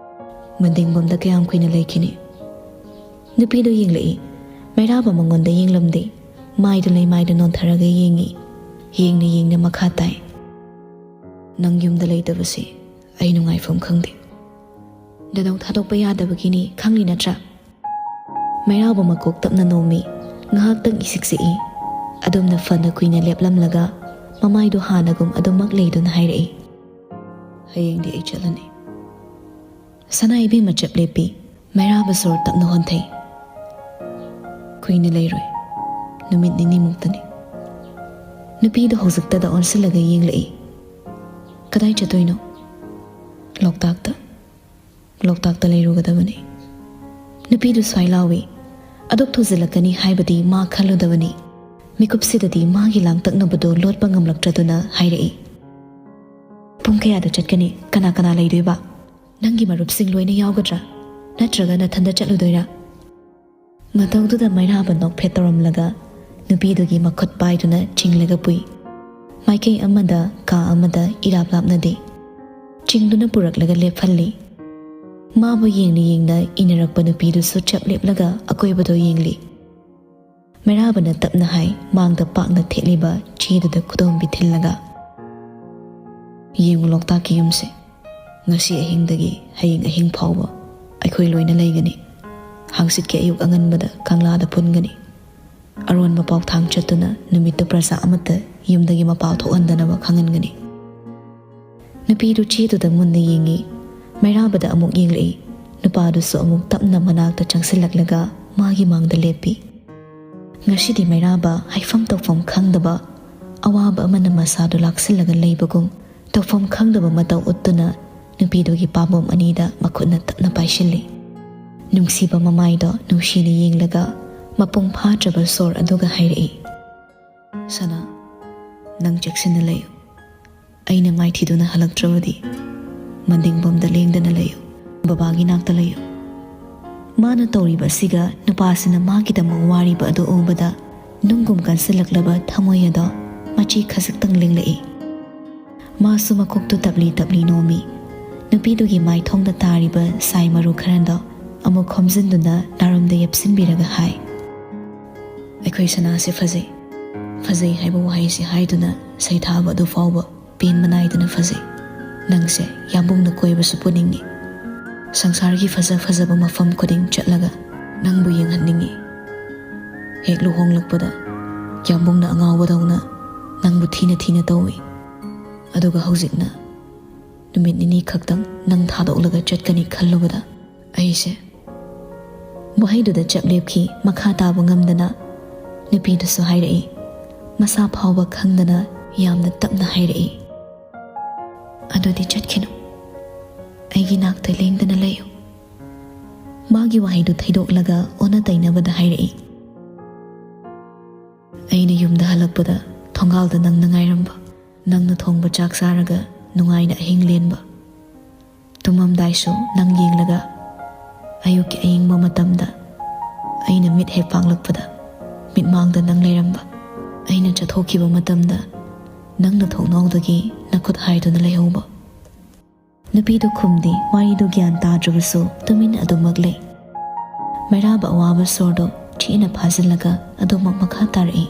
"ꯃꯗꯤꯡꯕꯝꯗ ꯀꯌꯥꯝ ꯀꯨꯏꯅ ꯂꯩꯈꯤꯅꯤ?" ꯅꯨꯄꯤꯗꯨ ꯌꯦꯡꯂꯛꯏ꯫ ꯃꯩꯔꯥꯕ ꯃꯉꯣꯟꯗ ꯌꯦꯡꯂꯝꯗꯦ꯫ ꯃꯥꯏꯗꯨ ꯂꯩꯃꯥꯏꯗ ꯅꯣꯟꯊꯔꯒ ꯌꯦꯡꯉꯤ꯫ ꯌꯦꯡꯅ ꯌꯦꯡꯅ ꯃꯈꯥ ꯇꯥꯏ꯫ "ꯅꯪ ꯌꯨꯝꯗ ꯂꯩꯇꯕꯁꯤ ꯑꯩ ꯅꯨꯡꯉꯥꯏꯐꯝ ꯈꯪꯗꯦ꯫ ꯅꯗꯧ ꯊꯥꯗꯣꯛꯄ ꯌꯥꯗꯕꯒꯤꯅꯤ, ꯈꯪꯂꯤ ꯅꯠꯇ꯭ꯔꯥ?" ꯃꯩꯔꯥꯕ ꯃꯀꯣꯛ ꯇꯞꯅ ꯅꯣꯝꯃꯤ꯫ ꯉꯥꯏꯍꯥꯛꯇꯪ ꯏꯁꯤꯛ ꯁꯤꯛꯏ꯫ ꯑꯗꯨꯝꯅ ꯐꯅ ꯀꯨꯏꯅ ꯂꯦꯞꯂꯝꯂꯒ ꯃꯃꯥꯏꯗꯨ ꯍꯥꯟꯅꯒꯨꯝ ꯑꯗꯨꯃꯛ ꯂꯩꯗꯨꯅ ꯍꯥꯏꯔꯛꯏ, "ꯍꯌꯦꯡꯗꯤ ꯑꯩ ꯆꯠꯂꯅꯤ꯫" ꯁꯅꯥ ꯏꯕꯦꯝꯃ ꯆꯞ ꯂꯦꯞꯄꯤ꯫ ꯃꯩꯔꯥꯕ ꯁꯣꯔ ꯇꯞꯅ ꯍꯣꯟꯊꯩ꯫ "ꯀꯨꯏꯅ ꯂꯩꯔꯣꯏ, ꯅꯨꯃꯤꯠ ꯅꯤꯅꯤꯃꯨꯛꯇꯅꯤ꯫" ꯅꯨꯄꯤꯗꯨ ꯍꯧꯖꯤꯛꯇꯗ ꯑꯣꯟꯁꯤꯜꯂꯒ ꯌꯦꯡꯂꯛꯏ꯫ "ꯀꯗꯥꯏ ꯆꯠꯇꯣꯏꯅꯣ?" "ꯂꯣꯛꯇꯥꯛꯇ꯫ ꯂꯣꯛꯇꯥꯛꯇ ꯂꯩꯔꯨꯒꯗꯕꯅꯤ꯫" ꯅꯨꯄꯤꯗꯨ ꯁ꯭ꯋꯥꯏ ꯂꯥꯎꯏ꯫ ꯑꯗꯨꯛ ꯊꯨꯖꯤꯜꯂꯛꯀꯅꯤ ꯍꯥꯏꯕꯗꯤ ꯃꯥ ꯈꯜꯂꯨꯗꯕꯅꯤ꯫ ꯃꯤꯀꯨꯞꯁꯤꯗꯗꯤ ꯃꯥꯒꯤ ꯂꯥꯡꯇꯛꯅꯕꯗꯨ ꯂꯣꯠꯄ ꯉꯝꯂꯛꯇ꯭ꯔꯗꯨꯅ ꯍꯥꯏꯔꯛꯏ, "ꯄꯨꯡ ꯀꯌꯥꯗ ꯆꯠꯀꯅꯤ? ꯀꯅꯥ ꯀꯅꯥ ꯂꯩꯗꯣꯏꯕ? ꯅꯪꯒꯤ ꯃꯔꯨꯞꯁꯤꯡ ꯂꯣꯏꯅ ꯌꯥꯎꯒꯗ꯭ꯔꯥ? ꯅꯠꯇ꯭ꯔꯒ ꯅꯊꯟꯗ ꯆꯠꯂꯨꯗꯣꯏꯔꯥ?" ꯃꯇꯧꯗꯨꯗ ꯃꯩꯔꯥꯕ ꯅꯣꯛꯐꯦꯠ ꯇꯧꯔꯝꯂꯒ ꯅꯨꯄꯤꯗꯨꯒꯤ ꯃꯈꯨꯠ ꯄꯥꯏꯗꯨꯅ ꯆꯤꯡꯂꯒ ꯄꯨꯏ꯫ ꯃꯥꯏꯀꯩ ꯑꯃꯗ ꯀꯥ ꯑꯃꯗ ꯏꯔꯥꯞ ꯂꯥꯞꯅꯗꯦ꯫ ꯆꯤꯡꯗꯨꯅ ꯄꯨꯔꯛꯂꯒ ꯂꯦꯞꯍꯜꯂꯤ꯫ ꯃꯥꯕꯨ ꯌꯦꯡꯅ ꯌꯦꯡꯅ ꯏꯟꯅꯔꯛꯄ ꯅꯨꯄꯤꯗꯨꯁꯨ ꯆꯞ ꯂꯦꯞꯂꯒ ꯑꯀꯣꯏꯕꯗꯣ ꯌꯦꯡꯂꯤ꯫ ꯃꯩꯔꯥꯕꯅ ꯇꯞꯅ ꯍꯥꯏ, ꯃꯥꯡꯗ ꯄꯥꯛꯅ ꯊꯦꯠꯂꯤꯕ ꯆꯦꯗꯨꯗ ꯈꯨꯗꯣꯝꯕꯤ ꯊꯤꯜꯂꯒ, "ꯌꯦꯡꯉꯨ, ꯂꯣꯛꯇꯥꯛꯀꯤ ꯌꯨꯝꯁꯦ꯫ ꯉꯁꯤ ꯑꯍꯤꯡꯗꯒꯤ ꯍꯌꯦꯡ ꯑꯍꯤꯡ ꯐꯥꯎꯕ ꯑꯩꯈꯣꯏ ꯂꯣꯏꯅ ꯂꯩꯒꯅꯤ꯫ ꯍꯥꯡꯆꯤꯠꯀꯤ ꯑꯌꯨꯛ ꯑꯉꯟꯕꯗ ꯀꯪꯂꯥꯗ ꯄꯨꯟꯒꯅꯤ꯫ ꯑꯔꯣꯟꯕ ꯄꯥꯎꯊꯥꯡ ꯆꯠꯇꯨꯅ ꯅꯨꯃꯤꯠꯇꯨ ꯄ꯭ꯔꯖꯥ ꯑꯃꯠꯇ ꯌꯨꯝꯗꯒꯤ ꯃꯄꯥꯟ ꯊꯣꯛꯍꯟꯗꯅꯕ ꯈꯪꯍꯟꯒꯅꯤ꯫" ꯅꯨꯄꯤꯗꯨ ꯆꯦꯗꯨꯗ ꯃꯨꯟꯅ ꯌꯦꯡꯉꯤ꯫ ꯃꯩꯔꯥꯕꯗ ꯑꯃꯨꯛ ꯌꯦꯡꯂꯛꯏ꯫ ꯅꯨꯄꯥꯗꯨꯁꯨ ꯑꯃꯨꯛ ꯇꯞꯅ ꯃꯅꯥꯛꯇ ꯆꯪꯁꯤꯜꯂꯛꯂꯒ ꯃꯥꯒꯤ ꯃꯥꯡꯗ ꯂꯦꯞꯄꯤ꯫ ꯉꯁꯤꯗꯤ ꯃꯩꯔꯥꯕ ꯍꯥꯏꯐꯝ ꯇꯧꯐꯝ ꯈꯪꯗꯕ ꯑꯋꯥꯕ ꯑꯃꯅ ꯃꯁꯥꯗꯨ ꯂꯥꯛꯁꯤꯜꯂꯒ ꯂꯩꯕꯒꯨꯝ, ꯇꯧꯐꯝ ꯈꯪꯗꯕ ꯃꯇꯧ ꯎꯠꯇꯨꯅ ꯅꯨꯄꯤꯗꯨꯒꯤ ꯄꯥꯝꯕꯣꯝ ꯑꯅꯤꯗ ꯃꯈꯨꯠꯅ ꯇꯞꯅ ꯄꯥꯏꯁꯤꯜꯂꯤ꯫ ꯅꯨꯡꯁꯤꯕ ꯃꯃꯥꯏꯗꯣ ꯅꯨꯡꯁꯤꯅ ꯌꯦꯡꯂꯒ ꯃꯄꯨꯡ ꯐꯥꯗ꯭ꯔꯕ ꯁꯣꯔ ꯑꯗꯨꯒ ꯍꯥꯏꯔꯛꯏ, "ꯁꯅꯥ, ꯅꯪ ꯆꯦꯛꯁꯤꯟꯅ ꯂꯩꯌꯨ꯫ ꯑꯩꯅ ꯃꯥꯏꯊꯤꯗꯨꯅ ꯍꯜꯂꯛꯇ꯭ꯔꯕꯗꯤ ꯃꯟꯗꯤꯡꯕꯝꯗ ꯂꯦꯡꯗꯅ ꯂꯩꯌꯨ꯫ ꯕꯕꯥꯒꯤ ꯅꯥꯛꯇ ꯂꯩꯌꯨ꯫" ꯃꯥꯅ ꯇꯧꯔꯤꯕ ꯑꯁꯤꯒ ꯅꯨꯄꯥꯁꯤꯅ ꯃꯥꯒꯤꯗꯃꯛ ꯋꯥꯔꯤꯕ ꯑꯗꯨ ꯎꯕꯗ ꯅꯨꯡꯒꯨꯝ ꯀꯟꯁꯤꯜꯂꯛꯂꯕ ꯊꯃꯣꯏ ꯑꯗꯣ ꯃꯆꯤ ꯈꯖꯤꯛꯇꯪ ꯂꯦꯡꯂꯛꯏ꯫ ꯃꯥꯁꯨ ꯃꯀꯣꯛꯇꯨ ꯇꯞꯂꯤ ꯇꯞꯂꯤ ꯅꯣꯝꯃꯤ꯫ ꯅꯨꯄꯤꯗꯨꯒꯤ ꯃꯥꯏꯊꯣꯡꯗ ꯇꯥꯔꯤꯕ ꯁꯥꯏ ꯃꯔꯨ ꯈꯔꯗꯣ ꯑꯃꯨꯛ ꯈꯣꯝꯖꯤꯟꯗꯨꯅ ꯅꯥꯔꯨꯝꯗ ꯌꯦꯞꯁꯤꯟꯕꯤꯔꯒ ꯍꯥꯏ, "ꯑꯩꯈꯣꯏ ꯁꯅꯥꯁꯦ ꯐꯖꯩ꯫ ꯐꯖꯩ ꯍꯥꯏꯕ ꯋꯥꯍꯩꯁꯦ ꯍꯥꯏꯗꯨꯅ ꯁꯩꯊꯥꯕ ꯑꯗꯨ ꯐꯥꯎꯕ ꯄꯦꯟꯕ ꯅꯥꯏꯗꯅ ꯐꯖꯩ꯫ ꯅꯪꯁꯦ ꯌꯥꯝꯕꯨꯡꯅ ꯀꯣꯏꯕꯁꯨ ꯄꯨꯅꯤꯡꯉꯤ꯫ ꯁꯪꯁꯥꯔꯒꯤ ꯐꯖ ꯐꯖꯕ ꯃꯐꯝ ꯈꯨꯗꯤꯡ ꯆꯠꯂꯒ ꯅꯪꯕꯨ ꯌꯦꯡꯍꯟꯅꯤꯡꯉꯤ꯫ ꯍꯦꯛ ꯂꯨꯍꯣꯡꯂꯛꯄꯗ ꯌꯥꯝꯕꯨꯡꯅ ꯑꯉꯥꯎꯕꯗꯧꯅ ꯅꯪꯕꯨ ꯊꯤꯅ ꯊꯤꯅ ꯇꯧꯏ꯫ ꯑꯗꯨꯒ ꯍꯧꯖꯤꯛꯅ ꯅꯨꯃꯤꯠ ꯅꯤꯅꯤ ꯈꯛꯇꯪ ꯅꯪ ꯊꯥꯗꯣꯛꯂꯒ ꯆꯠꯀꯅꯤ ꯈꯜꯂꯨꯕꯗ ꯑꯩꯁꯦ꯫" ꯋꯥꯍꯩꯗꯨꯗ ꯆꯞ ꯂꯦꯞꯈꯤ꯫ ꯃꯈꯥ ꯇꯥꯕ ꯉꯝꯗꯅ ꯅꯨꯄꯤꯗꯨꯁꯨ ꯍꯥꯏꯔꯛꯏ꯫ ꯃꯁꯥ ꯐꯥꯎꯕ ꯈꯪꯗꯅ ꯌꯥꯝꯅ ꯇꯞꯅ ꯍꯥꯏꯔꯛꯏ, "ꯑꯗꯨꯗꯤ ꯆꯠꯈꯤꯅꯨ꯫ ꯑꯩꯒꯤ ꯅꯥꯛꯇ ꯂꯦꯡꯗꯅ ꯂꯩꯌꯨ꯫" ꯃꯥꯒꯤ ꯋꯥꯍꯩꯗꯨ ꯊꯩꯗꯣꯛꯂꯒ ꯑꯣꯟꯅ ꯇꯩꯅꯕꯗ ꯍꯥꯏꯔꯛꯏ, "ꯑꯩꯅ ꯌꯨꯝꯗ ꯍꯜꯂꯛꯄꯗ ꯊꯣꯡꯒꯥꯜꯗ ꯅꯪꯅ ꯉꯥꯏꯔꯝꯕ, ꯅꯪꯅ ꯊꯣꯡꯕ ꯆꯥꯛ ꯆꯥꯔꯒ ꯅꯨꯡꯉꯥꯏꯅ ꯑꯍꯤꯡ ꯂꯦꯟꯕ, ꯇꯨꯝꯃꯝꯗꯥꯏꯁꯨ ꯅꯪ ꯌꯦꯡꯂꯒ ꯑꯌꯨꯛꯀꯤ ꯑꯏꯪꯕ ꯃꯇꯝꯗ ꯑꯩꯅ ꯃꯤꯠ ꯍꯦꯛ ꯄꯥꯡꯂꯛꯄꯗ ꯃꯤꯠꯃꯥꯡꯗ ꯅꯪ ꯂꯩꯔꯝꯕ, ꯑꯩꯅ ꯆꯠꯊꯣꯛꯈꯤꯕ ꯃꯇꯝꯗ ꯅꯪꯅ ꯊꯣꯡꯅꯥꯎꯗꯒꯤ ꯅꯈꯨꯠ ꯍꯥꯏꯗꯨꯅ ꯂꯩꯍꯧꯕ꯫" ꯅꯨꯄꯤꯗꯨ ꯈꯨꯝꯗꯦ, ꯋꯥꯔꯤꯗꯨ ꯒ꯭ꯌꯥꯟ ꯇꯥꯗ꯭ꯔꯕꯁꯨ ꯇꯨꯃꯤꯟ ꯑꯗꯨꯃꯛ ꯂꯩ꯫ ꯃꯩꯔꯥꯕ ꯑꯋꯥꯕ ꯁꯣꯔꯗꯨ ꯊꯤꯅ ꯐꯥꯖꯤꯜꯂꯒ ꯑꯗꯨꯃꯛ ꯃꯈꯥ ꯇꯥꯔꯛꯏ꯫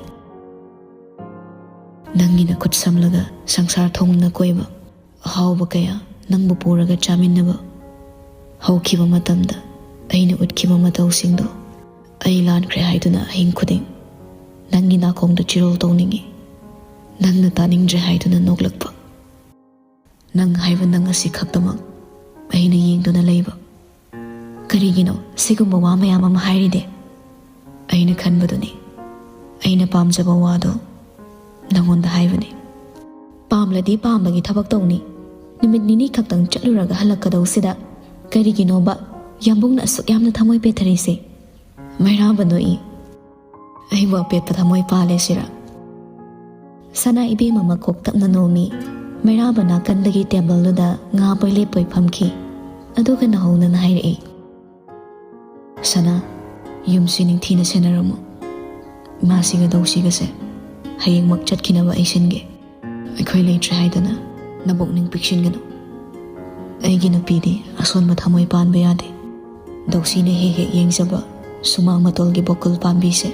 ꯅꯪꯒꯤ ꯅꯈꯨꯠ ꯁꯝꯂꯒ ꯁꯪꯁꯥꯔ ꯊꯨꯡꯅ ꯀꯣꯏꯕ, ꯑꯍꯥꯎꯕ ꯀꯌꯥ ꯅꯪꯕꯨ ꯄꯨꯔꯒ ꯆꯥꯃꯤꯟꯅꯕ꯫ ꯍꯧꯈꯤꯕ ꯃꯇꯝꯗ ꯑꯩꯅ ꯎꯠꯈꯤꯕ ꯃꯇꯧꯁꯤꯡꯗꯣ ꯑꯩ ꯂꯥꯟꯈ꯭ꯔꯦ ꯍꯥꯏꯗꯨꯅ ꯑꯍꯤꯡ ꯈꯨꯗꯤꯡ ꯅꯪꯒꯤ ꯅꯥꯀꯣꯡꯗ ꯆꯤꯔꯣꯜ ꯇꯧꯅꯤꯡꯏ꯫ ꯅꯪꯅ ꯇꯥꯅꯤꯡꯗ꯭ꯔꯦ ꯍꯥꯏꯗꯨꯅ ꯅꯣꯛꯂꯛꯄ꯫ ꯅꯪ ꯍꯥꯏꯕ ꯅꯪ ꯑꯁꯤ ꯈꯛꯇꯃꯛ ꯑꯩꯅ ꯌꯦꯡꯗꯨꯅ ꯂꯩꯕ꯫ ꯀꯔꯤꯒꯤꯅꯣ ꯁꯤꯒꯨꯝꯕ ꯋꯥ ꯃꯌꯥꯝ ꯑꯃ ꯍꯥꯏꯔꯤꯗꯦ? ꯑꯩꯅ ꯈꯟꯕꯗꯨꯅꯤ꯫ ꯑꯩꯅ ꯄꯥꯝꯖꯕ ꯋꯥꯗꯣ ꯅꯪꯉꯣꯟꯗ ꯍꯥꯏꯕꯅꯤ꯫ ꯄꯥꯝꯂꯗꯤ ꯄꯥꯝꯕꯒꯤ ꯊꯕꯛ ꯇꯧꯅꯤ꯫ ꯅꯨꯃꯤꯠ ꯅꯤꯅꯤ ꯈꯛꯇꯪ ꯆꯠꯂꯨꯔꯒ ꯍꯜꯂꯛꯀꯗꯧꯁꯤꯗ ꯀꯔꯤꯒꯤꯅꯣꯕ ꯌꯥꯝꯕꯨꯡꯅ ꯑꯁꯨꯛ ꯌꯥꯝꯅ ꯊꯃꯣꯏ ꯄꯦꯠꯊꯔꯤꯁꯦ? ꯃꯩꯔꯥꯕ ꯅꯣꯛꯏ꯫ ꯑꯩꯕꯨ ꯑꯄꯦꯠꯄ ꯊꯃꯣꯏ ꯄꯥꯜꯂꯦ ꯁꯤꯔ? ꯁꯅꯥ ꯏꯕꯦꯝꯃ ꯃꯀꯣꯛ ꯇꯞꯅ ꯅꯣꯝꯃꯤ꯫ ꯃꯩꯔꯥꯕ ꯅꯥꯀꯟꯗꯒꯤ ꯇꯦꯕꯜꯗꯨꯗ ꯉꯥ ꯄꯣꯏ ꯂꯦꯞꯄꯣꯏ ꯐꯝꯈꯤ꯫ ꯑꯗꯨꯒ ꯅꯧꯍꯧꯅꯅ ꯍꯥꯏꯔꯛꯏ, ꯁꯅꯥ, ꯌꯨꯝꯁꯤ ꯅꯤꯡꯊꯤꯅ ꯁꯦꯟꯅꯔꯝꯃꯨ꯫ ꯏꯃꯥꯁꯤꯒ ꯗꯧꯁꯤꯒꯁꯦ ꯍꯌꯦꯡꯃꯛ ꯆꯠꯈꯤꯅꯕ ꯑꯩ ꯁꯤꯟꯒꯦ꯫ ꯑꯩꯈꯣꯏ ꯂꯩꯇ꯭ꯔꯦ ꯍꯥꯏꯗꯅ ꯅꯕꯨꯛꯅꯤꯡ ꯄꯤꯛꯁꯤꯟꯒꯅꯨ꯫ ꯑꯩꯒꯤ ꯅꯨꯄꯤꯗꯤ ꯑꯁꯣꯟꯕ ꯊꯃꯣꯏ ꯄꯥꯟꯕ ꯌꯥꯗꯦ꯫ ꯗꯧꯁꯤꯅ ꯍꯦꯛ ꯍꯦꯛ ꯌꯦꯡꯖꯕ ꯁꯨꯃꯥꯡ ꯃꯇꯣꯜꯒꯤ ꯕꯣꯀꯨꯜ ꯄꯥꯝꯕꯤꯁꯦ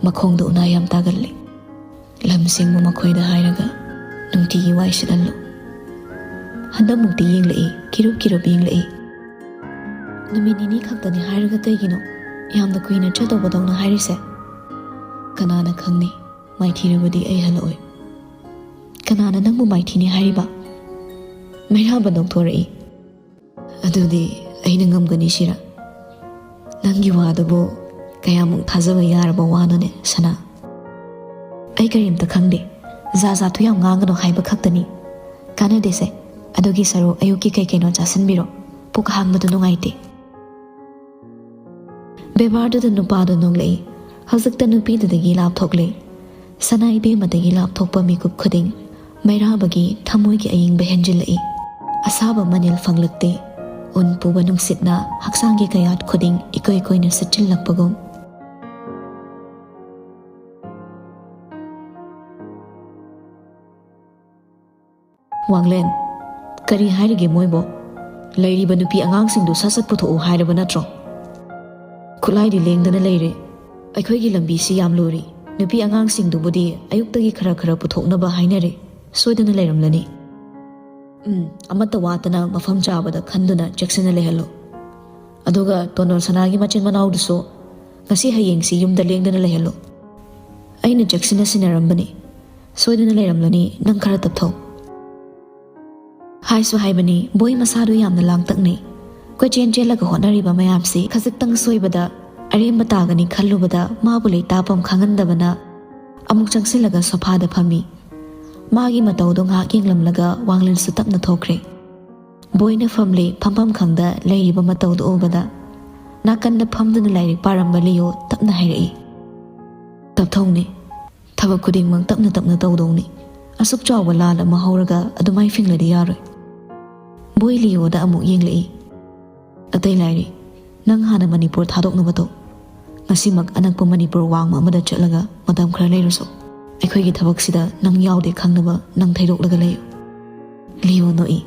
ꯃꯈꯣꯡꯗ ꯎꯅꯥ ꯌꯥꯝ ꯇꯥꯒꯜꯂꯤ꯫ ꯂꯝ ꯁꯦꯡꯕ ꯃꯈꯣꯏꯗ ꯍꯥꯏꯔꯒ ꯅꯨꯡꯇꯤꯒꯤ ꯋꯥꯏ ꯁꯤꯠꯍꯜꯂꯨ꯫ ꯍꯟꯗꯛꯃꯨꯛꯇꯤ ꯌꯦꯡꯂꯛꯏ, ꯀꯤꯔꯨꯞ ꯀꯤꯔꯨꯞ ꯌꯦꯡꯂꯛꯏ꯫ ꯅꯨꯃꯤꯠ ꯅꯤꯅꯤ ꯈꯛꯇꯅꯤ ꯍꯥꯏꯔꯒ ꯀꯩꯒꯤꯅꯣ ꯌꯥꯝꯅ ꯀꯨꯏꯅ ꯆꯠꯇꯧꯕꯗꯧꯅ ꯍꯥꯏꯔꯤꯁꯦ? ꯀꯅꯥꯅ ꯈꯪꯅꯤ, ꯃꯥꯏꯊꯤꯔꯕꯗꯤ ꯑꯩ ꯍꯜꯂꯛꯑꯣꯏ꯫ ꯀꯅꯥꯅ ꯅꯪꯕꯨ ꯃꯥꯏꯊꯤꯅꯤ ꯍꯥꯏꯔꯤꯕ? ꯃꯩꯔꯥꯕ ꯅꯣꯛꯊꯣꯔꯛꯏ꯫ ꯑꯗꯨꯗꯤ ꯑꯩꯅ ꯉꯝꯒꯅꯤ ꯁꯤꯔ? ꯅꯪꯒꯤ ꯋꯥꯗꯨꯕꯨ ꯀꯌꯥꯃꯨꯛ ꯊꯥꯖꯕ ꯌꯥꯔꯕ ꯋꯥꯅꯣꯅꯦ, ꯁꯅꯥ? ꯑꯩ ꯀꯔꯤꯝꯇ ꯈꯪꯗꯦ꯫ ꯖꯥ ꯖꯥꯠꯇꯨ ꯌꯥꯝ ꯉꯥꯡꯒꯅꯨ ꯍꯥꯏꯕ ꯈꯛꯇꯅꯤ꯫ ꯀꯥꯟꯅꯗꯦꯁꯦ꯫ ꯑꯗꯨꯒꯤ ꯁꯔꯨꯛ ꯑꯌꯨꯛꯀꯤ ꯀꯩ ꯀꯩꯅꯣ ꯆꯥꯁꯤꯟꯕꯤꯔꯣ꯫ ꯄꯨꯛ ꯍꯥꯡꯕꯗꯨ ꯅꯨꯡꯉꯥꯏꯇꯦ꯫ ꯕꯦꯕꯥꯔꯗꯨꯗ ꯅꯨꯄꯥꯗꯨ ꯅꯣꯛꯂꯛꯏ꯫ ꯍꯧꯖꯤꯛꯇ ꯅꯨꯄꯤꯗꯨꯗꯒꯤ ꯂꯥꯞꯊꯣꯛꯂꯦ꯫ ꯁꯅꯥ ꯏꯕꯦꯝꯃꯗꯒꯤ ꯂꯥꯞꯊꯣꯛꯄ ꯃꯤꯀꯨꯞ ꯈꯨꯗꯤꯡ ꯃꯩꯔꯥꯕꯒꯤ ꯊꯃꯣꯏꯒꯤ ꯑꯏꯪꯕ ꯍꯦꯟꯖꯤꯜꯂꯛꯏ꯫ ꯑꯁꯥꯕ ꯃꯅꯤꯜ ꯐꯪꯂꯛꯇꯦ꯫ ꯎꯟ ꯄꯨꯕ ꯅꯨꯡꯁꯤꯠꯅ ꯍꯛꯆꯥꯡꯒꯤ ꯀꯌꯥꯠ ꯈꯨꯗꯤꯡ ꯏꯀꯣꯏ ꯀꯣꯏꯅ ꯁꯨꯠꯆꯤꯜꯂꯛꯄꯒꯨꯝ꯫ ꯋꯥꯡꯂꯦꯟ, ꯀꯔꯤ ꯍꯥꯏꯔꯤꯒꯦ ꯃꯣꯏꯕꯣ? ꯂꯩꯔꯤꯕ ꯅꯨꯄꯤ ꯑꯉꯥꯡꯁꯤꯡꯗꯨ ꯁꯠ ꯁꯠ ꯄꯨꯊꯣꯛꯎ ꯍꯥꯏꯔꯕ ꯅꯠꯇ꯭ꯔꯣ? ꯈꯨꯠꯂꯥꯏꯗꯤ ꯂꯦꯡꯗꯅ ꯂꯩꯔꯦ꯫ ꯑꯩꯈꯣꯏꯒꯤ ꯂꯝꯕꯤꯁꯤ ꯌꯥꯝ ꯂꯨꯔꯤ꯫ ꯅꯨꯄꯤ ꯑꯉꯥꯡꯁꯤꯡꯗꯨꯕꯨꯗꯤ ꯑꯌꯨꯛꯇꯒꯤ ꯈꯔ ꯈꯔ ꯄꯨꯊꯣꯛꯅꯕ ꯍꯥꯏꯅꯔꯦ꯫ ꯁꯣꯏꯗꯅ ꯂꯩꯔꯝꯂꯅꯤ꯫ ꯎꯝ, ꯑꯃꯠꯇ ꯋꯥꯠꯇꯅ ꯃꯐꯝ ꯆꯥꯕꯗ ꯈꯟꯗꯨꯅ ꯆꯦꯛꯁꯤꯟꯅ ꯂꯩꯍꯜꯂꯨ꯫ ꯑꯗꯨꯒ ꯇꯣꯟꯗꯣꯜ ꯁꯅꯥꯒꯤ ꯃꯆꯤꯟ ꯃꯅꯥꯎꯗꯨꯁꯨ ꯉꯁꯤ ꯍꯌꯦꯡꯁꯤ ꯌꯨꯝꯗ ꯂꯦꯡꯗꯅ ꯂꯩꯍꯜꯂꯨ꯫ ꯑꯩꯅ ꯆꯦꯛꯁꯤꯟꯅ ꯁꯤꯟꯅꯔꯝꯕꯅꯤ꯫ ꯁꯣꯏꯗꯅ ꯂꯩꯔꯝꯂꯅꯤ, ꯅꯪ ꯈꯔ ꯇꯞꯊꯧ꯫ ꯍꯥꯏꯁꯨ ꯍꯥꯏꯕꯅꯤ, ꯕꯣꯏ ꯃꯁꯥꯗꯨ ꯌꯥꯝꯅ ꯂꯥꯡꯇꯛꯅꯩ꯫ ꯀꯣꯏꯆꯦꯟ ꯆꯦꯜꯂꯒ ꯍꯣꯠꯅꯔꯤꯕ ꯃꯌꯥꯝꯁꯤ ꯈꯖꯤꯛꯇꯪ ꯁꯣꯏꯕꯗ ꯑꯔꯦꯝꯕ ꯇꯥꯒꯅꯤ ꯈꯜꯂꯨꯕꯗ ꯃꯥꯕꯨ ꯂꯩꯇꯥꯐꯝ ꯈꯪꯍꯟꯗꯕꯅ ꯑꯃꯨꯛ ꯆꯪꯁꯤꯜꯂꯒ ꯁꯣꯐꯥꯗ ꯐꯝꯃꯤ꯫ ꯃꯥꯒꯤ ꯃꯇꯧꯗꯣ ꯉꯥꯏꯍꯥꯛ ꯌꯦꯡꯂꯝꯂꯒ ꯋꯥꯡꯂꯦꯟꯁꯨ ꯇꯞꯅ ꯊꯣꯛꯈ꯭ꯔꯦ꯫ ꯕꯣꯏꯅ ꯐꯝꯂꯤ, ꯐꯝꯐꯝ ꯈꯪꯗ ꯂꯩꯔꯤꯕ ꯃꯇꯧꯗꯨ ꯎꯕꯗ ꯅꯥꯀꯟꯗ ꯐꯝꯗꯨꯅ ꯂꯥꯏꯔꯤꯛ ꯄꯥꯔꯝꯕ ꯂꯤꯌꯣ ꯇꯞꯅ ꯍꯥꯏꯔꯛꯏ, "ꯇꯞꯊꯧꯅꯦ꯫ ꯊꯕꯛ ꯈꯨꯗꯤꯡꯃꯛ ꯇꯞꯅ ꯇꯞꯅ ꯇꯧꯗꯧꯅꯤ꯫ ꯑꯁꯨꯛ ꯆꯥꯎꯕ ꯂꯥꯟ ꯑꯃ ꯍꯧꯔꯒ ꯑꯗꯨꯃꯥꯏ ꯐꯤꯡꯂꯗꯤ ꯌꯥꯔꯣꯏ꯫" ꯕꯣꯏ ꯂꯤꯌꯣꯗ ꯑꯃꯨꯛ ꯌꯦꯡꯂꯛꯏ꯫ "ꯑꯇꯩ ꯂꯥꯏꯔꯤ, ꯅꯪ ꯍꯥꯟꯅ ꯃꯅꯤꯄꯨꯔ ꯊꯥꯗꯣꯛꯅꯕ ꯇꯧ꯫ ꯉꯁꯤꯃꯛ ꯑꯅꯛꯄ ꯃꯅꯤꯄꯨꯔ ꯋꯥꯡꯃ ꯑꯃꯗ ꯆꯠꯂꯒ ꯃꯇꯝ ꯈꯔ ꯂꯩꯔꯨꯁꯨ꯫ ꯑꯩꯈꯣꯏꯒꯤ ꯊꯕꯛꯁꯤꯗ ꯅꯪ ꯌꯥꯎꯗꯦ ꯈꯪꯅꯕ ꯅꯪ ꯊꯩꯗꯣꯛꯂꯒ ꯂꯩꯌꯨ꯫" ꯂꯤꯌꯣ ꯅꯣꯛꯏ꯫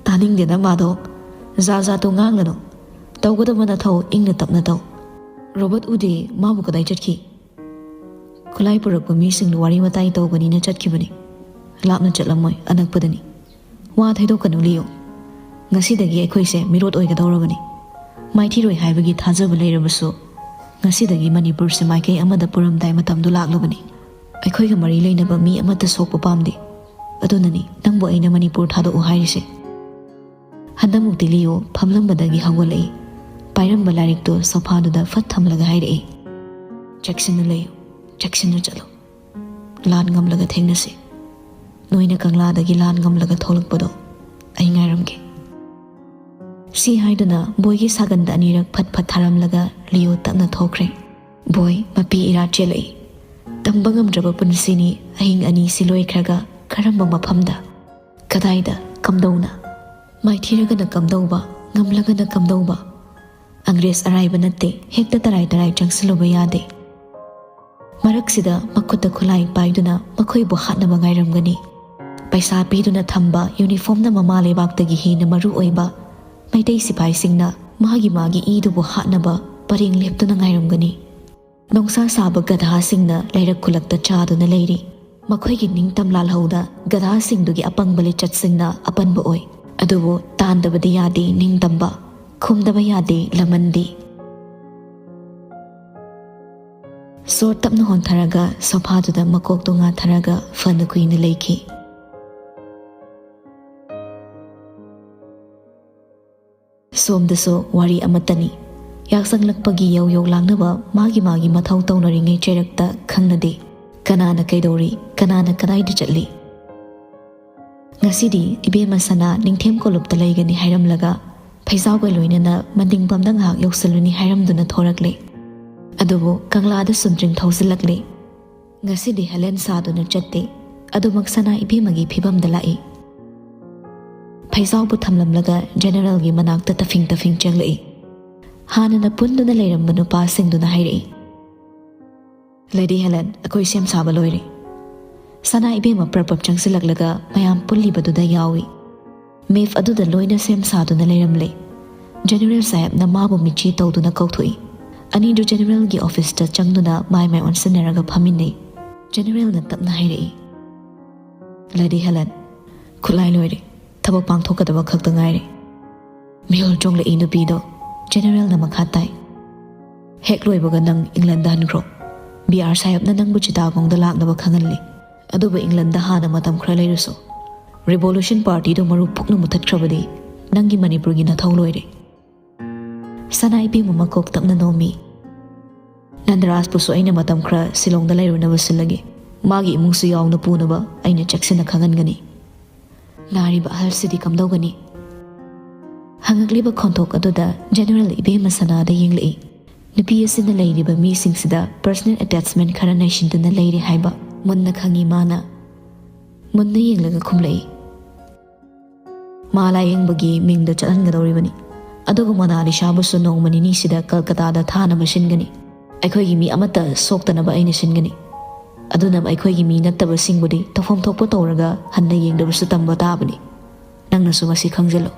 "ꯇꯥꯅꯤꯡꯗꯦꯗ ꯃꯥꯗꯣ, ꯖꯥ ꯖꯥꯠꯇꯣ ꯉꯥꯡꯂꯅꯨ꯫ ꯇꯧꯒꯗꯕ ꯅꯊꯧ ꯏꯪꯅ ꯇꯞꯅ ꯇꯧ꯫" "ꯔꯣꯕꯣꯠ ꯎꯗꯦ, ꯃꯥꯕꯨ ꯀꯗꯥꯏ ꯆꯠꯈꯤ?" "ꯈꯨꯠꯂꯥꯏ ꯄꯨꯔꯛꯄ ꯃꯤꯁꯤꯡꯗꯨ ꯋꯥꯔꯤ ꯋꯥꯇꯥꯏ ꯇꯧꯒꯅꯤꯅ ꯆꯠꯈꯤꯕꯅꯤ꯫ ꯂꯥꯞꯅ ꯆꯠꯂꯝꯃꯣꯏ, ꯑꯅꯛꯄꯗꯅꯤ꯫ ꯋꯥ ꯊꯩꯗꯣꯛꯀꯅꯨ ꯂꯤꯌꯣ꯫ ꯉꯁꯤꯗꯒꯤ ꯑꯩꯈꯣꯏꯁꯦ ꯃꯤꯔꯣꯠ ꯑꯣꯏꯒꯗꯧꯔꯕꯅꯤ꯫ ꯃꯥꯏꯊꯤꯔꯣꯏ ꯍꯥꯏꯕꯒꯤ ꯊꯥꯖꯕ ꯂꯩꯔꯕꯁꯨ, ꯉꯁꯤꯗꯒꯤ ꯃꯅꯤꯄꯨꯔꯁꯦ ꯃꯥꯏꯀꯩ ꯑꯃꯗ ꯄꯨꯔꯝꯗꯥꯏ ꯃꯇꯝꯗꯨ ꯂꯥꯛꯂꯕꯅꯤ꯫ ꯑꯩꯈꯣꯏꯒ ꯃꯔꯤ ꯂꯩꯅꯕ ꯃꯤ ꯑꯃꯠꯇ ꯁꯣꯛꯄ ꯄꯥꯝꯗꯦ꯫ ꯑꯗꯨꯅꯅꯤ ꯅꯪꯕꯨ ꯑꯩꯅ ꯃꯅꯤꯄꯨꯔ ꯊꯥꯗꯣꯛꯎ ꯍꯥꯏꯔꯤꯁꯦ꯫" ꯍꯟꯗꯛꯃꯨꯛꯇꯤ ꯂꯤꯌꯣ ꯐꯝꯂꯝꯕꯗꯒꯤ ꯍꯧꯒꯠꯂꯛꯏ꯫ ꯄꯥꯏꯔꯝꯕ ꯂꯥꯏꯔꯤꯛꯇꯨ ꯁꯣꯐꯥꯗꯨꯗ ꯐꯠ ꯊꯝꯂꯒ ꯍꯥꯏꯔꯛꯏ, "ꯆꯦꯛꯁꯤꯟꯅ ꯂꯩꯌꯨ, ꯆꯦꯛꯁꯤꯟꯅ ꯆꯠꯂꯨ꯫ ꯂꯥꯟ ꯉꯝꯂꯒ ꯊꯦꯡꯅꯁꯤ꯫ ꯅꯣꯏꯅ ꯀꯪꯂꯥꯗꯒꯤ ꯂꯥꯟ ꯉꯝꯂꯒ ꯊꯣꯛꯂꯛꯄꯗꯣ ꯑꯩ ꯉꯥꯏꯔꯝꯒꯦ꯫" ꯁꯤ ꯍꯥꯏꯗꯨꯅ ꯕꯣꯏꯒꯤ ꯁꯥꯒꯟꯗ ꯑꯅꯤꯔꯛ ꯐꯠ ꯐꯠ ꯊꯥꯔꯝꯂꯒ ꯂꯤꯌꯣ ꯇꯞꯅ ꯊꯣꯛꯈ꯭ꯔꯦ꯫ ꯕꯣꯏ ꯃꯄꯤ ꯏꯔꯥ ꯆꯦꯜꯂꯛꯏ꯫ ꯇꯝꯕ ꯉꯝꯗ꯭ꯔꯕ ꯄꯨꯟꯁꯤꯅꯤ꯫ ꯑꯍꯤꯡ ꯑꯅꯤꯁꯤ ꯂꯣꯏꯈ꯭ꯔꯒ ꯀꯔꯝꯕ ꯃꯐꯝꯗ? ꯀꯗꯥꯏꯗ? ꯀꯝꯗꯧꯅ? ꯃꯥꯏꯊꯤꯔꯒꯅ ꯀꯝꯗꯧꯕ? ꯉꯝꯂꯒꯅ ꯀꯝꯗꯧꯕ? ꯑꯪꯒ꯭ꯔꯦꯖ ꯑꯔꯥꯏꯕ ꯅꯠꯇꯦ, ꯍꯦꯛꯇ ꯇꯔꯥꯏ ꯇꯔꯥꯏ ꯆꯪꯁꯤꯜꯂꯨꯕ ꯌꯥꯗꯦ꯫ ꯃꯔꯛꯁꯤꯗ ꯃꯈꯨꯠꯇ ꯈꯨꯠꯂꯥꯏ ꯄꯥꯏꯗꯨꯅ ꯃꯈꯣꯏꯕꯨ ꯍꯥꯠꯅꯕ ꯉꯥꯏꯔꯝꯒꯅꯤ꯫ ꯄꯩꯁꯥ ꯄꯤꯗꯨꯅ ꯊꯝꯕ ꯌꯨꯅꯤꯐꯣꯔꯝꯅ ꯃꯃꯥ ꯂꯩꯕꯥꯛꯇꯒꯤ ꯍꯦꯟꯅ ꯃꯔꯨ ꯑꯣꯏꯕ ꯃꯩꯇꯩ ꯁꯤꯐꯥꯏꯁꯤꯡꯅ ꯃꯥꯒꯤ ꯃꯥꯒꯤ ꯏꯗꯨꯕꯨ ꯍꯥꯠꯅꯕ ꯄꯔꯦꯡ ꯂꯦꯞꯇꯨꯅ ꯉꯥꯏꯔꯝꯒꯅꯤ꯫ ꯅꯣꯡꯁꯥ ꯁꯥꯕ ꯒꯙꯥꯁꯤꯡꯅ ꯂꯩꯔꯛ ꯈꯨꯂꯛꯇ ꯆꯥꯗꯨꯅ ꯂꯩꯔꯤ꯫ ꯃꯈꯣꯏꯒꯤ ꯅꯤꯡꯇꯝ ꯂꯥꯜꯍꯧꯗ ꯒꯙꯥꯁꯤꯡꯗꯨꯒꯤ ꯑꯄꯪꯕ ꯂꯤꯆꯠꯁꯤꯡꯅ ꯑꯄꯟꯕ ꯑꯣꯏ꯫ ꯑꯗꯨꯕꯨ ꯇꯥꯟꯗꯕꯗꯤ ꯌꯥꯗꯦ ꯅꯤꯡꯇꯝꯕ, ꯈꯨꯝꯗꯕ ꯌꯥꯗꯦ ꯂꯃꯟꯗꯤ꯫ ꯁꯣꯔ ꯇꯞꯅ ꯍꯣꯟꯊꯔꯒ ꯁꯣꯐꯥꯗꯨꯗ ꯃꯀꯣꯛꯇꯣ ꯉꯥꯊꯔꯒ ꯐꯅ ꯀꯨꯏꯅ ꯂꯩꯈꯤ꯫ ꯁꯣꯝꯗꯁꯨ ꯋꯥꯔꯤ ꯑꯃꯠꯇꯅꯤ꯫ ꯌꯥꯛꯁꯪꯂꯛꯄꯒꯤ ꯌꯧ ꯌꯧ ꯂꯥꯡꯅꯕ ꯃꯥꯒꯤ ꯃꯥꯒꯤ ꯃꯊꯧ ꯇꯧꯅꯔꯤꯉꯩ ꯆꯩꯔꯛꯇ ꯈꯪꯅꯗꯦ꯫ ꯀꯅꯥꯅ ꯀꯩꯗꯧꯔꯤ, ꯀꯅꯥꯅ ꯀꯗꯥꯏꯗ ꯆꯠꯂꯤ? ꯉꯁꯤꯗꯤ ꯏꯕꯦꯝꯃ ꯁꯅꯥ ꯅꯤꯡꯊꯦꯝ ꯀꯣꯂꯨꯞꯇ ꯂꯩꯒꯅꯤ ꯍꯥꯏꯔꯝꯂꯒ ꯐꯩꯖꯥꯎꯒ ꯂꯣꯏꯅꯅ ꯃꯅꯤꯡ ꯄꯝꯗ ꯉꯥꯏꯍꯥꯛ ꯌꯧꯁꯤꯜꯂꯨꯅꯤ ꯍꯥꯏꯔꯝꯗꯨꯅ ꯊꯣꯔꯛꯂꯦ꯫ ꯑꯗꯨꯕꯨ ꯀꯪꯂꯥꯗ ꯁꯨꯟꯗ꯭ꯔꯤꯡ ꯊꯧꯖꯤꯜꯂꯛꯂꯦ꯫ ꯉꯁꯤꯗꯤ ꯍꯦꯂꯦꯟ ꯁꯥꯗꯨꯅ ꯆꯠꯇꯦ꯫ ꯑꯗꯨꯃꯛ ꯁꯅꯥ ꯏꯕꯦꯝꯃꯒꯤ ꯐꯤꯕꯝꯗ ꯂꯥꯛꯏ꯫ ꯐꯩꯖꯥꯎꯕꯨ ꯊꯝꯂꯝꯂꯒ ꯖꯦꯅꯦꯔꯦꯜꯒꯤ ꯃꯅꯥꯛꯇ ꯇꯐꯤꯡ ꯇꯐꯤꯡ ꯆꯪꯂꯛꯏ꯫ ꯍꯥꯟꯅꯅ ꯄꯨꯟꯗꯨꯅ ꯂꯩꯔꯝꯕ ꯅꯨꯄꯥꯁꯤꯡꯗꯨꯅ ꯍꯥꯏꯔꯛꯏ, "ꯂꯦꯗꯤ ꯍꯦꯂꯦꯟ, ꯑꯩꯈꯣꯏ ꯁꯦꯝ ꯁꯥꯕ ꯂꯣꯏꯔꯦ꯫" ꯁꯅꯥ ꯏꯕꯦꯝꯃ ꯄ꯭ꯔꯞ ꯄ꯭ꯔꯞ ꯆꯪꯁꯤꯜꯂꯛꯂꯒ ꯃꯌꯥꯝ ꯄꯨꯜꯂꯤꯕꯗꯨꯗ ꯌꯥꯎꯏ꯫ ꯃꯦꯞ ꯑꯗꯨꯗ ꯂꯣꯏꯅ ꯁꯦꯝ ꯁꯥꯗꯨꯅ ꯂꯩꯔꯝꯂꯦ꯫ ꯖꯦꯅꯦꯔꯦꯜ ꯁꯥꯍꯦꯕꯅ ꯃꯥꯕꯨ ꯃꯤꯠꯆꯤ ꯇꯧꯗꯨꯅ ꯀꯧꯊꯣꯛꯏ꯫ ꯑꯅꯤꯗꯨ ꯖꯦꯅꯦꯔꯦꯜꯒꯤ ꯑꯣꯐꯤꯁꯇ ꯆꯪꯗꯨꯅ ꯃꯥꯏ ꯃꯥꯏ ꯑꯣꯟꯁꯤꯟꯅꯔꯒ ꯐꯝꯃꯤꯟꯅꯩ꯫ ꯖꯦꯅꯦꯔꯦꯜꯅ ꯇꯞꯅ ꯍꯥꯏꯔꯛꯏ, "ꯂꯦꯗꯤ ꯍꯦꯂꯦꯟ, ꯈꯨꯠꯂꯥꯏ ꯂꯣꯏꯔꯦ꯫ ꯊꯕꯛ ꯄꯥꯡꯊꯣꯛꯀꯗꯕ ꯈꯛꯇ ꯉꯥꯏꯔꯦ꯫" ꯃꯤꯍꯨꯜ ꯆꯣꯡꯂꯛꯏ ꯅꯨꯄꯤꯗꯣ꯫ ꯖꯦꯅꯦꯔꯦꯜꯅ ꯃꯈꯥ ꯇꯥꯏ, "ꯍꯦꯛ ꯂꯣꯏꯕꯒ ꯅꯪ ꯏꯪꯂꯦꯟꯗ ꯍꯟꯈ꯭ꯔꯣ꯫ ꯕꯤ ꯑꯥꯔ ꯁꯥꯍꯦꯕꯅ ꯅꯪꯕꯨ ꯆꯤꯇꯥꯒꯣꯡꯗ ꯂꯥꯛꯅꯕ ꯈꯪꯍꯜꯂꯤ꯫ ꯑꯗꯨꯕꯨ ꯏꯪꯂꯦꯟꯗ ꯍꯥꯟꯅ ꯃꯇꯝ ꯈꯔ ꯂꯩꯔꯨꯁꯣ꯫ ꯔꯤꯚꯣꯂꯨꯁꯟ ꯄꯥꯔꯇꯤꯗꯨ ꯃꯔꯨ ꯄꯨꯛꯅ ꯃꯨꯊꯠꯈ꯭ꯔꯕꯗꯤ ꯅꯪꯒꯤ ꯃꯅꯤꯄꯨꯔꯒꯤ ꯅꯊꯧ ꯂꯣꯏꯔꯦ꯫" ꯁꯅꯥ ꯏꯕꯦꯝꯃ ꯃꯀꯣꯛ ꯇꯞꯅ ꯅꯣꯝꯃꯤ꯫ "ꯅꯟꯗꯔꯥꯖꯄꯨꯁꯨ ꯑꯩꯅ ꯃꯇꯝ ꯈꯔ ꯁꯤꯂꯣꯡꯗ ꯂꯩꯔꯨꯅꯕ ꯁꯤꯜꯂꯒꯦ꯫ ꯃꯥꯒꯤ ꯏꯃꯨꯡꯁꯨ ꯌꯥꯎꯅ ꯄꯨꯅꯕ ꯑꯩꯅ ꯆꯦꯛꯁꯤꯟꯅ ꯈꯪꯍꯟꯒꯅꯤ꯫" ꯅꯥꯔꯤꯕ ꯑꯍꯜꯁꯤꯗꯤ ꯀꯝꯗꯧꯒꯅꯤ? ꯍꯪꯉꯛꯂꯤꯕ ꯈꯣꯟꯊꯣꯛ ꯑꯗꯨꯗ ꯖꯦꯅꯦꯔꯦꯜ ꯏꯕꯦꯝꯃ ꯁꯅꯥꯗ ꯌꯦꯡꯂꯛꯏ꯫ ꯅꯨꯄꯤ ꯑꯁꯤꯅ ꯂꯩꯔꯤꯕ ꯃꯤꯁꯤꯡꯁꯤꯗ ꯄꯔꯁꯅꯦꯜ ꯑꯦꯇꯦꯆꯃꯦꯟ ꯈꯔ ꯅꯩꯁꯤꯟꯗꯨꯅ ꯂꯩꯔꯦ ꯍꯥꯏꯕ ꯃꯨꯟꯅ ꯈꯪꯏ ꯃꯥꯅ꯫ ꯃꯨꯟꯅ ꯌꯦꯡꯂꯒ ꯈꯨꯝꯂꯛꯏ, "ꯃꯥ ꯂꯥꯌꯦꯡꯕꯒꯤ ꯃꯤꯡꯗ ꯆꯠꯍꯟꯒꯗꯧꯔꯤꯕꯅꯤ꯫ ꯑꯗꯨꯕꯨ ꯃꯣꯅꯥꯂꯤꯁꯥꯕꯨꯁꯨ ꯅꯣꯡꯃ ꯅꯤꯅꯤꯁꯤꯗ ꯀꯜꯀꯇꯥꯗ ꯊꯥꯅꯕ ꯁꯤꯟꯒꯅꯤ꯫ ꯑꯩꯈꯣꯏꯒꯤ ꯃꯤ ꯑꯃꯠꯇ ꯁꯣꯛꯇꯅꯕ ꯑꯩꯅ ꯁꯤꯟꯒꯅꯤ꯫" ꯑꯗꯨꯅ ꯑꯩꯈꯣꯏꯒꯤ ꯃꯤ ꯅꯠꯇꯕꯁꯤꯡꯕꯨꯗꯤ ꯇꯧꯐꯝ ꯊꯣꯛꯄ ꯇꯧꯔꯒ ꯍꯟꯅ ꯌꯦꯡꯗꯕꯁꯨ ꯇꯝꯕ ꯇꯥꯕꯅꯤ꯫ ꯅꯪꯅꯁꯨ ꯃꯁꯤ ꯈꯪꯖꯤꯜꯂꯨ꯫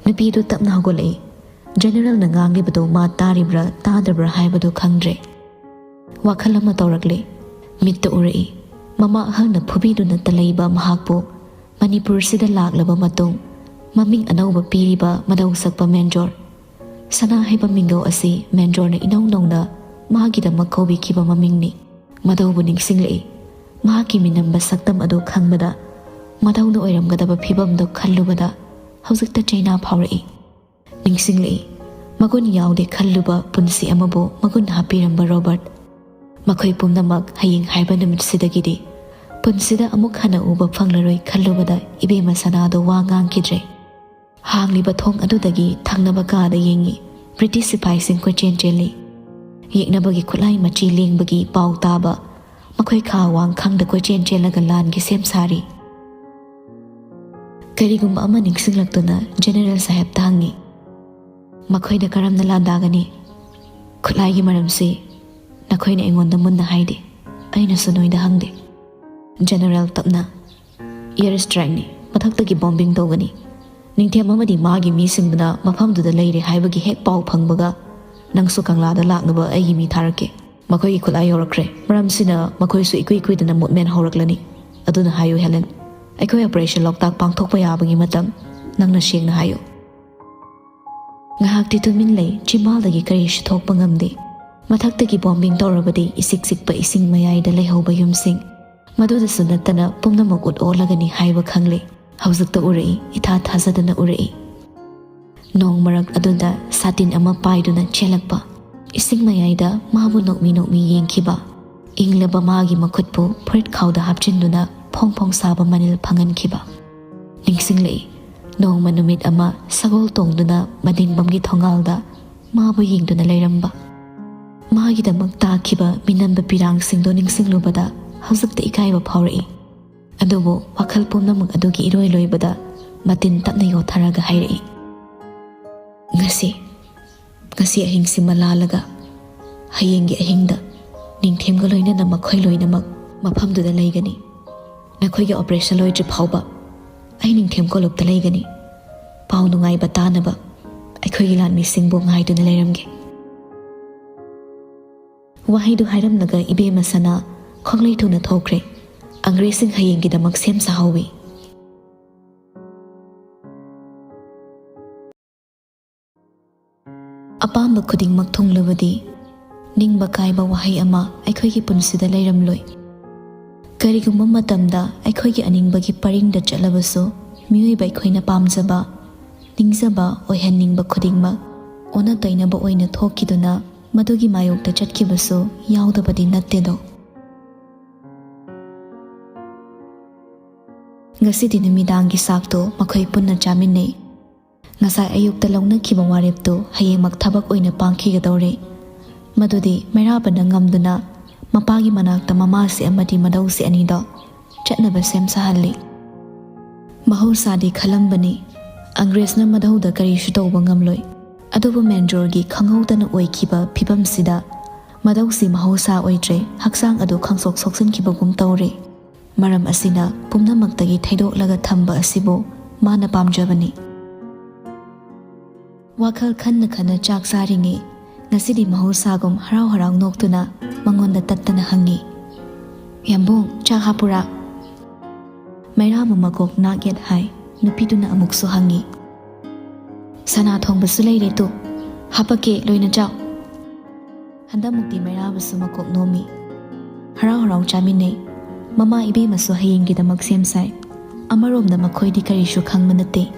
ꯅꯨꯄꯤꯗꯨ ꯇꯞꯅ ꯍꯧꯒꯠꯂꯛꯏ꯫ ꯖꯦꯅꯦꯔꯦꯜꯅ ꯉꯥꯡꯂꯤꯕꯗꯨ ꯃꯥ ꯇꯥꯔꯤꯕ꯭ꯔꯥ ꯇꯥꯗꯕ꯭ꯔꯥ ꯍꯥꯏꯕꯗꯨ ꯈꯪꯗ꯭ꯔꯦ꯫ ꯋꯥꯈꯜ ꯑꯃ ꯇꯧꯔꯛꯂꯦ꯫ ꯃꯤꯠꯇ ꯎꯔꯛꯏ꯫ ꯃꯃꯥ ꯑꯍꯜꯅ ꯐꯨꯕꯤꯗꯨꯅꯇ ꯂꯩꯕ ꯃꯍꯥꯛꯄꯨ ꯃꯅꯤꯄꯨꯔꯁꯤꯗ ꯂꯥꯛꯂꯕ ꯃꯇꯨꯡ ꯃꯃꯤꯡ ꯑꯅꯧꯕ ꯄꯤꯔꯤꯕ ꯃꯗꯧ ꯁꯛꯄ ꯃꯦꯟꯖꯣꯔ꯫ ꯁꯅꯥ ꯍꯥꯏꯕ ꯃꯤꯡꯒꯧ ꯑꯁꯤ ꯃꯦꯟꯖꯣꯔꯅ ꯏꯅꯧ ꯅꯧꯅ ꯃꯥꯒꯤꯗꯃꯛ ꯀꯧꯕꯤꯈꯤꯕ ꯃꯃꯤꯡꯅꯤ꯫ ꯃꯗꯧꯕꯨ ꯅꯤꯡꯁꯤꯡꯂꯛꯏ꯫ ꯃꯍꯥꯛꯀꯤ ꯃꯤꯅꯝꯕ ꯁꯛꯇꯝ ꯑꯗꯨ ꯈꯪꯕꯗ, ꯃꯗꯧꯅ ꯑꯣꯏꯔꯝꯒꯗꯕ ꯐꯤꯕꯝꯗꯨ ꯈꯜꯂꯨꯕꯗ ꯍꯧꯖꯤꯛꯇ ꯆꯩꯅꯥ ꯐꯥꯎꯔꯛꯏ꯫ ꯅꯤꯡꯁꯤꯡꯂꯛꯏ꯫ ꯃꯒꯨꯟ ꯌꯥꯎꯗꯦ ꯈꯜꯂꯨꯕ ꯄꯨꯟꯁꯤ ꯑꯃꯕꯨ ꯃꯒꯨꯟ ꯍꯥꯞꯄꯤꯔꯝꯕ ꯔꯣꯕꯔꯠ꯫ ꯃꯈꯣꯏ ꯄꯨꯝꯅꯃꯛ ꯍꯌꯦꯡ ꯍꯥꯏꯕ ꯅꯨꯃꯤꯠꯁꯤꯗꯒꯤꯗꯤ ꯄꯨꯟꯁꯤꯗ ꯑꯃꯨꯛ ꯍꯟꯅ ꯎꯕ ꯐꯪꯂꯔꯣꯏ ꯈꯜꯂꯨꯕꯗ ꯏꯕꯦꯝꯃ ꯁꯅꯥꯗꯣ ꯋꯥ ꯉꯥꯡꯈꯤꯗ꯭ꯔꯦ꯫ ꯍꯥꯡꯂꯤꯕ ꯊꯣꯡ ꯑꯗꯨꯗꯒꯤ ꯊꯪꯅꯕ ꯀꯥꯗ ꯌꯦꯡꯉꯤ꯫ ꯕ꯭ꯔꯤꯇꯤꯁ ꯁꯤꯐꯥꯏꯁꯤꯡ ꯀꯣꯏꯆꯦꯟ ꯆꯦꯜꯂꯤ꯫ ꯌꯦꯛꯅꯕꯒꯤ ꯈꯨꯠꯂꯥꯏ ꯃꯆꯤ ꯂꯦꯡꯕꯒꯤ ꯄꯥꯎ ꯇꯥꯕ ꯃꯈꯣꯏ ꯈꯥ ꯋꯥꯡ ꯈꯪꯗ ꯀꯣꯏꯆꯦꯟ ꯆꯦꯜꯂꯒ ꯂꯥꯟꯒꯤ ꯁꯦꯝ ꯁꯥꯔꯤ꯫ ꯀꯔꯤꯒꯨꯝꯕ ꯑꯃ ꯅꯤꯡꯁꯤꯡꯂꯛꯇꯨꯅ ꯖꯦꯅꯦꯔꯦꯜ ꯁꯥꯍꯦꯕꯇ ꯍꯪꯉꯤ, "ꯃꯈꯣꯏꯗ ꯀꯔꯝꯅ ꯂꯥꯟꯗꯥꯒꯅꯤ?" ꯈꯨꯠꯂꯥꯏꯒꯤ ꯃꯔꯝꯁꯤ ꯅꯈꯣꯏꯅ ꯑꯩꯉꯣꯟꯗ ꯃꯨꯟꯅ ꯍꯥꯏꯗꯦ꯫ ꯑꯩꯅꯁꯨ ꯅꯣꯏꯗ ꯍꯪꯗꯦ꯫ ꯖꯦꯅꯦꯔꯦꯜ ꯇꯞꯅ, "ꯏꯌꯔ ꯁ꯭ꯇ꯭ꯔꯥꯏꯛꯅꯤ꯫ ꯃꯊꯛꯇꯒꯤ ꯕꯣꯝꯕꯤꯡ ꯇꯧꯒꯅꯤ꯫ ꯅꯤꯡꯊꯦꯝ ꯑꯃꯗꯤ ꯃꯥꯒꯤ ꯃꯤꯁꯤꯡꯗꯨꯅ ꯃꯐꯝꯗꯨꯗ ꯂꯩꯔꯦ ꯍꯥꯏꯕꯒꯤ ꯍꯦꯛ ꯄꯥꯎ ꯐꯪꯕꯒ ꯅꯪꯁꯨ ꯀꯪꯂꯥꯗ ꯂꯥꯛꯅꯕ ꯑꯩꯒꯤ ꯃꯤ ꯊꯥꯔꯛꯀꯦ꯫ ꯃꯈꯣꯏꯒꯤ ꯈꯨꯠꯂꯥꯏ ꯌꯧꯔꯛꯈ꯭ꯔꯦ꯫ ꯃꯔꯝꯁꯤꯅ ꯃꯈꯣꯏꯁꯨ ꯏꯀꯨꯏ ꯀꯨꯏꯗꯅ ꯃꯨꯚꯃꯦꯟ ꯍꯧꯔꯛꯂꯅꯤ꯫ ꯑꯗꯨꯅ ꯍꯥꯏꯌꯨ ꯍꯦꯂꯦꯟ, ꯑꯩꯈꯣꯏ ꯑꯣꯄꯔꯦꯁꯟ ꯂꯣꯛꯇꯥꯛ ꯄꯥꯡꯊꯣꯛꯄ ꯌꯥꯕꯒꯤ ꯃꯇꯝ ꯅꯪꯅ ꯁꯦꯡꯅ ꯍꯥꯏꯌꯨ꯫" ꯉꯥꯏꯍꯥꯛꯇꯤ ꯇꯨꯃꯤꯟ ꯂꯩ꯫ ꯆꯤꯝꯕꯥꯜꯗꯒꯤ ꯀꯔꯤꯁꯨ ꯊꯣꯛꯄ ꯉꯝꯗꯦ꯫ ꯃꯊꯛꯇꯒꯤ ꯕꯣꯝꯕꯤꯡ ꯇꯧꯔꯕꯗꯤ ꯏꯆꯤꯛ ꯆꯤꯛꯄ ꯏꯁꯤꯡ ꯃꯌꯥꯏꯗ ꯂꯩꯍꯧꯕ ꯌꯨꯝꯁꯤꯡ, ꯃꯗꯨꯗꯁꯨ ꯅꯠꯇꯅ ꯄꯨꯝꯅꯃꯛ ꯎꯠ ꯑꯣꯜꯂꯒꯅꯤ ꯍꯥꯏꯕ ꯈꯪꯂꯦ꯫ ꯍꯧꯖꯤꯛꯇ ꯎꯔꯛꯏ, ꯏꯊꯥ ꯊꯥꯖꯗꯅ ꯎꯔꯛꯏ꯫ ꯅꯣꯡ ꯃꯔꯛ ꯑꯗꯨꯗ ꯁꯥꯇꯤꯟ ꯑꯃ ꯄꯥꯏꯗꯨꯅ ꯆꯦꯜꯂꯛꯄ, ꯏꯁꯤꯡ ꯃꯌꯥꯏꯗ ꯃꯥꯕꯨ ꯅꯣꯛꯃꯤ ꯅꯣꯛꯃꯤ ꯌꯦꯡꯈꯤꯕ, ꯏꯪꯂꯕ ꯃꯥꯒꯤ ꯃꯈꯨꯠꯄꯨ ꯐꯨꯔꯤꯠ ꯈꯥꯎꯗ ꯍꯥꯞꯆꯤꯟꯗꯨꯅ ꯐꯣꯡ ꯐꯣꯡ ꯁꯥꯕ ꯃꯅꯤꯜ ꯐꯪꯍꯟꯈꯤꯕ꯫ ꯅꯤꯡꯁꯤꯡꯂꯛꯏ, ꯅꯣꯡꯃ ꯅꯨꯃꯤꯠ ꯑꯃ ꯁꯒꯣꯜ ꯇꯣꯡꯗꯨꯅ ꯃꯅꯤꯡꯕꯝꯒꯤ ꯊꯣꯡꯒꯥꯜꯗ ꯃꯥꯕꯨ ꯌꯦꯡꯗꯨꯅ ꯂꯩꯔꯝꯕ꯫ ꯃꯥꯒꯤꯗꯃꯛ ꯇꯥꯈꯤꯕ ꯃꯤꯅꯝꯕ ꯄꯤꯔꯥꯡꯁꯤꯡꯗꯨ ꯅꯤꯡꯁꯤꯡꯂꯨꯕꯗ ꯍꯧꯖꯤꯛꯇ ꯏꯀꯥꯏꯕ ꯐꯥꯎꯔꯛꯏ꯫ ꯑꯗꯨꯕꯨ ꯋꯥꯈꯜ ꯄꯨꯝꯅꯃꯛ ꯑꯗꯨꯒꯤ ꯏꯔꯣꯏ ꯂꯣꯏꯕꯗ ꯃꯇꯤꯟ ꯇꯞꯅ ꯌꯣꯠꯊꯔꯒ ꯍꯥꯏꯔꯛꯏ, "ꯉꯁꯤ, ꯉꯁꯤ ꯑꯍꯤꯡꯁꯤꯃ ꯂꯥꯜꯂꯒ ꯍꯌꯦꯡꯒꯤ ꯑꯍꯤꯡꯗ ꯅꯤꯡꯊꯦꯝꯒ ꯂꯣꯏꯅꯅ ꯃꯈꯣꯏ ꯂꯣꯏꯅꯃꯛ ꯃꯐꯝꯗꯨꯗ ꯂꯩꯒꯅꯤ꯫ ꯅꯈꯣꯏꯒꯤ operation ꯂꯣꯏꯗ꯭ꯔꯤ ꯐꯥꯎꯕ ꯑꯩ ꯅꯤꯡꯊꯦꯝ ꯀꯣꯂꯨꯞꯇ ꯂꯩꯒꯅꯤ꯫ ꯄꯥꯎ ꯅꯨꯡꯉꯥꯏꯕ ꯇꯥꯅꯕ ꯑꯩꯈꯣꯏꯒꯤ ꯂꯥꯟꯃꯤꯁꯤꯡꯕꯨ ꯉꯥꯏꯗꯨꯅ ꯂꯩꯔꯝꯒꯦ꯫ ꯋꯥꯍꯩꯗꯨ ꯍꯥꯏꯔꯝꯂꯒ ꯏꯕꯦꯝꯃ ꯁꯅꯥ ꯈꯣꯡꯂꯩ ꯊꯨꯅ ꯊꯣꯛꯈ꯭ꯔꯦ꯫ ꯑꯪꯒ꯭ꯔꯦꯖꯁꯤꯡ ꯍꯌꯦꯡꯒꯤꯗꯃꯛ ꯁꯦꯝ ꯁꯥꯍꯧꯋꯤ꯫ ꯑꯄꯥꯝꯕ ꯈꯨꯗꯤꯡꯃꯛ ꯊꯨꯡꯂꯕꯗꯤ ꯅꯤꯡꯕ ꯀꯥꯏꯕ ꯋꯥꯍꯩ ꯑꯃ ꯑꯩꯈꯣꯏꯒꯤ ꯄꯨꯟꯁꯤꯗ ꯂꯩꯔꯝꯂꯣꯏ꯫ ꯀꯔꯤꯒꯨꯝꯕ ꯃꯇꯝꯗ ꯑꯩꯈꯣꯏꯒꯤ ꯑꯅꯤꯡꯕꯒꯤ ꯄꯔꯤꯡꯗ ꯆꯠꯂꯕꯁꯨ, ꯃꯤꯑꯣꯏꯕ ꯑꯩꯈꯣꯏꯅ ꯄꯥꯝꯖꯕ, ꯅꯤꯡꯖꯕ ꯑꯣꯏꯍꯟꯅꯤꯡꯕ ꯈꯨꯗꯤꯡꯃꯛ ꯑꯣꯟꯅ ꯇꯩꯅꯕ ꯑꯣꯏꯅ ꯊꯣꯛꯈꯤꯗꯨꯅ ꯃꯗꯨꯒꯤ ꯃꯥꯌꯣꯛꯇ ꯆꯠꯈꯤꯕꯁꯨ ꯌꯥꯎꯗꯕꯗꯤ ꯅꯠꯇꯦꯗꯣ꯫ ꯉꯁꯤꯗꯤ ꯅꯨꯃꯤꯗꯥꯡꯒꯤ ꯆꯥꯛꯇꯣ ꯃꯈꯣꯏ ꯄꯨꯟꯅ ꯆꯥꯃꯤꯟꯅꯩ꯫ ꯉꯁꯥꯏ ꯑꯌꯨꯛꯇ ꯂꯧꯅꯈꯤꯕ ꯋꯥꯔꯦꯞꯇꯨ ꯍꯌꯦꯡꯃꯛ ꯊꯕꯛ ꯑꯣꯏꯅ ꯄꯥꯡꯈꯤꯒꯗꯧꯔꯦ꯫ ꯃꯗꯨꯗꯤ ꯃꯩꯔꯥꯕꯅ ꯉꯝꯗꯨꯅ ꯃꯄꯥꯒꯤ ꯃꯅꯥꯛꯇ ꯃꯃꯥꯁꯦ ꯑꯃꯗꯤ ꯃꯙꯧꯁꯦ ꯑꯅꯤꯗꯣ ꯆꯠꯅꯕ ꯁꯦꯝ ꯁꯥꯍꯜꯂꯤ꯫ ꯃꯍꯧꯁꯥꯗꯤ ꯈꯜꯂꯝꯕꯅꯤ, ꯑꯪꯒ꯭ꯔꯦꯖꯅ ꯃꯙꯧꯗ ꯀꯔꯤꯁꯨ ꯇꯧꯕ ꯉꯝꯂꯣꯏ꯫ ꯑꯗꯨꯕꯨ ꯃꯦꯟꯖꯣꯔꯒꯤ ꯈꯪꯍꯧꯗꯅ ꯑꯣꯏꯈꯤꯕ ꯐꯤꯕꯝꯁꯤꯗ ꯃꯙꯧꯁꯤ ꯃꯍꯧꯁꯥ ꯑꯣꯏꯗ꯭ꯔꯦ, ꯍꯛꯆꯥꯡ ꯑꯗꯨ ꯈꯪꯁꯣꯛ ꯁꯣꯛꯆꯤꯟꯈꯤꯕꯒꯨꯝ ꯇꯧꯔꯦ꯫ ꯃꯔꯝ ꯑꯁꯤꯅ ꯄꯨꯝꯅꯃꯛꯇꯒꯤ ꯊꯩꯗꯣꯛꯂꯒ ꯊꯝꯕ ꯑꯁꯤꯕꯨ ꯃꯥꯅ ꯄꯥꯝꯖꯕꯅꯤ꯫ ꯋꯥꯈꯜ ꯈꯟꯅ ꯈꯟꯅ ꯆꯥꯛ ꯆꯥꯔꯤꯉꯩ, ꯉꯁꯤꯗꯤ ꯃꯍꯧꯁꯥꯒꯨꯝ ꯍꯔꯥꯎ ꯍꯔꯥꯎ ꯅꯣꯛꯇꯨꯅ ꯃꯉꯣꯟꯗ ꯇꯠꯇꯅ ꯍꯪꯉꯤ, "ꯌꯥꯝꯕꯨꯡ, ꯆꯥꯛ ꯍꯥꯞꯄꯨꯔꯥ?" ꯃꯩꯔꯥꯕ ꯃꯀꯣꯛ ꯅꯥꯛ ꯌꯦꯠ ꯍꯥꯏ꯫ ꯅꯨꯄꯤꯗꯨꯅ ꯑꯃꯨꯛꯁꯨ ꯍꯪꯉꯤ, "ꯁꯅꯥ ꯊꯣꯡꯕꯁꯨ ꯂꯩꯔꯦ ꯇꯨ, ꯍꯥꯄꯛꯀꯦ, ꯂꯣꯏꯅ ꯆꯥꯎ꯫" ꯍꯟꯗꯛꯃꯨꯛꯇꯤ ꯃꯩꯔꯥꯕꯁꯨ ꯃꯀꯣꯛ ꯅꯣꯝꯃꯤ꯫ ꯍꯔꯥꯎ ꯍꯔꯥꯎ ꯆꯥꯃꯤꯟꯅꯩ꯫ ꯃꯃꯥ ꯏꯕꯦꯝꯃꯁꯨ ꯍꯌꯦꯡꯒꯤꯗꯃꯛ ꯁꯦꯝ ꯁꯥꯏ꯫ ꯑꯃꯔꯣꯝꯗ ꯃꯈꯣꯏꯗꯤ ꯀꯔꯤꯁꯨ ꯈꯪꯕ ꯅꯠꯇꯦ꯫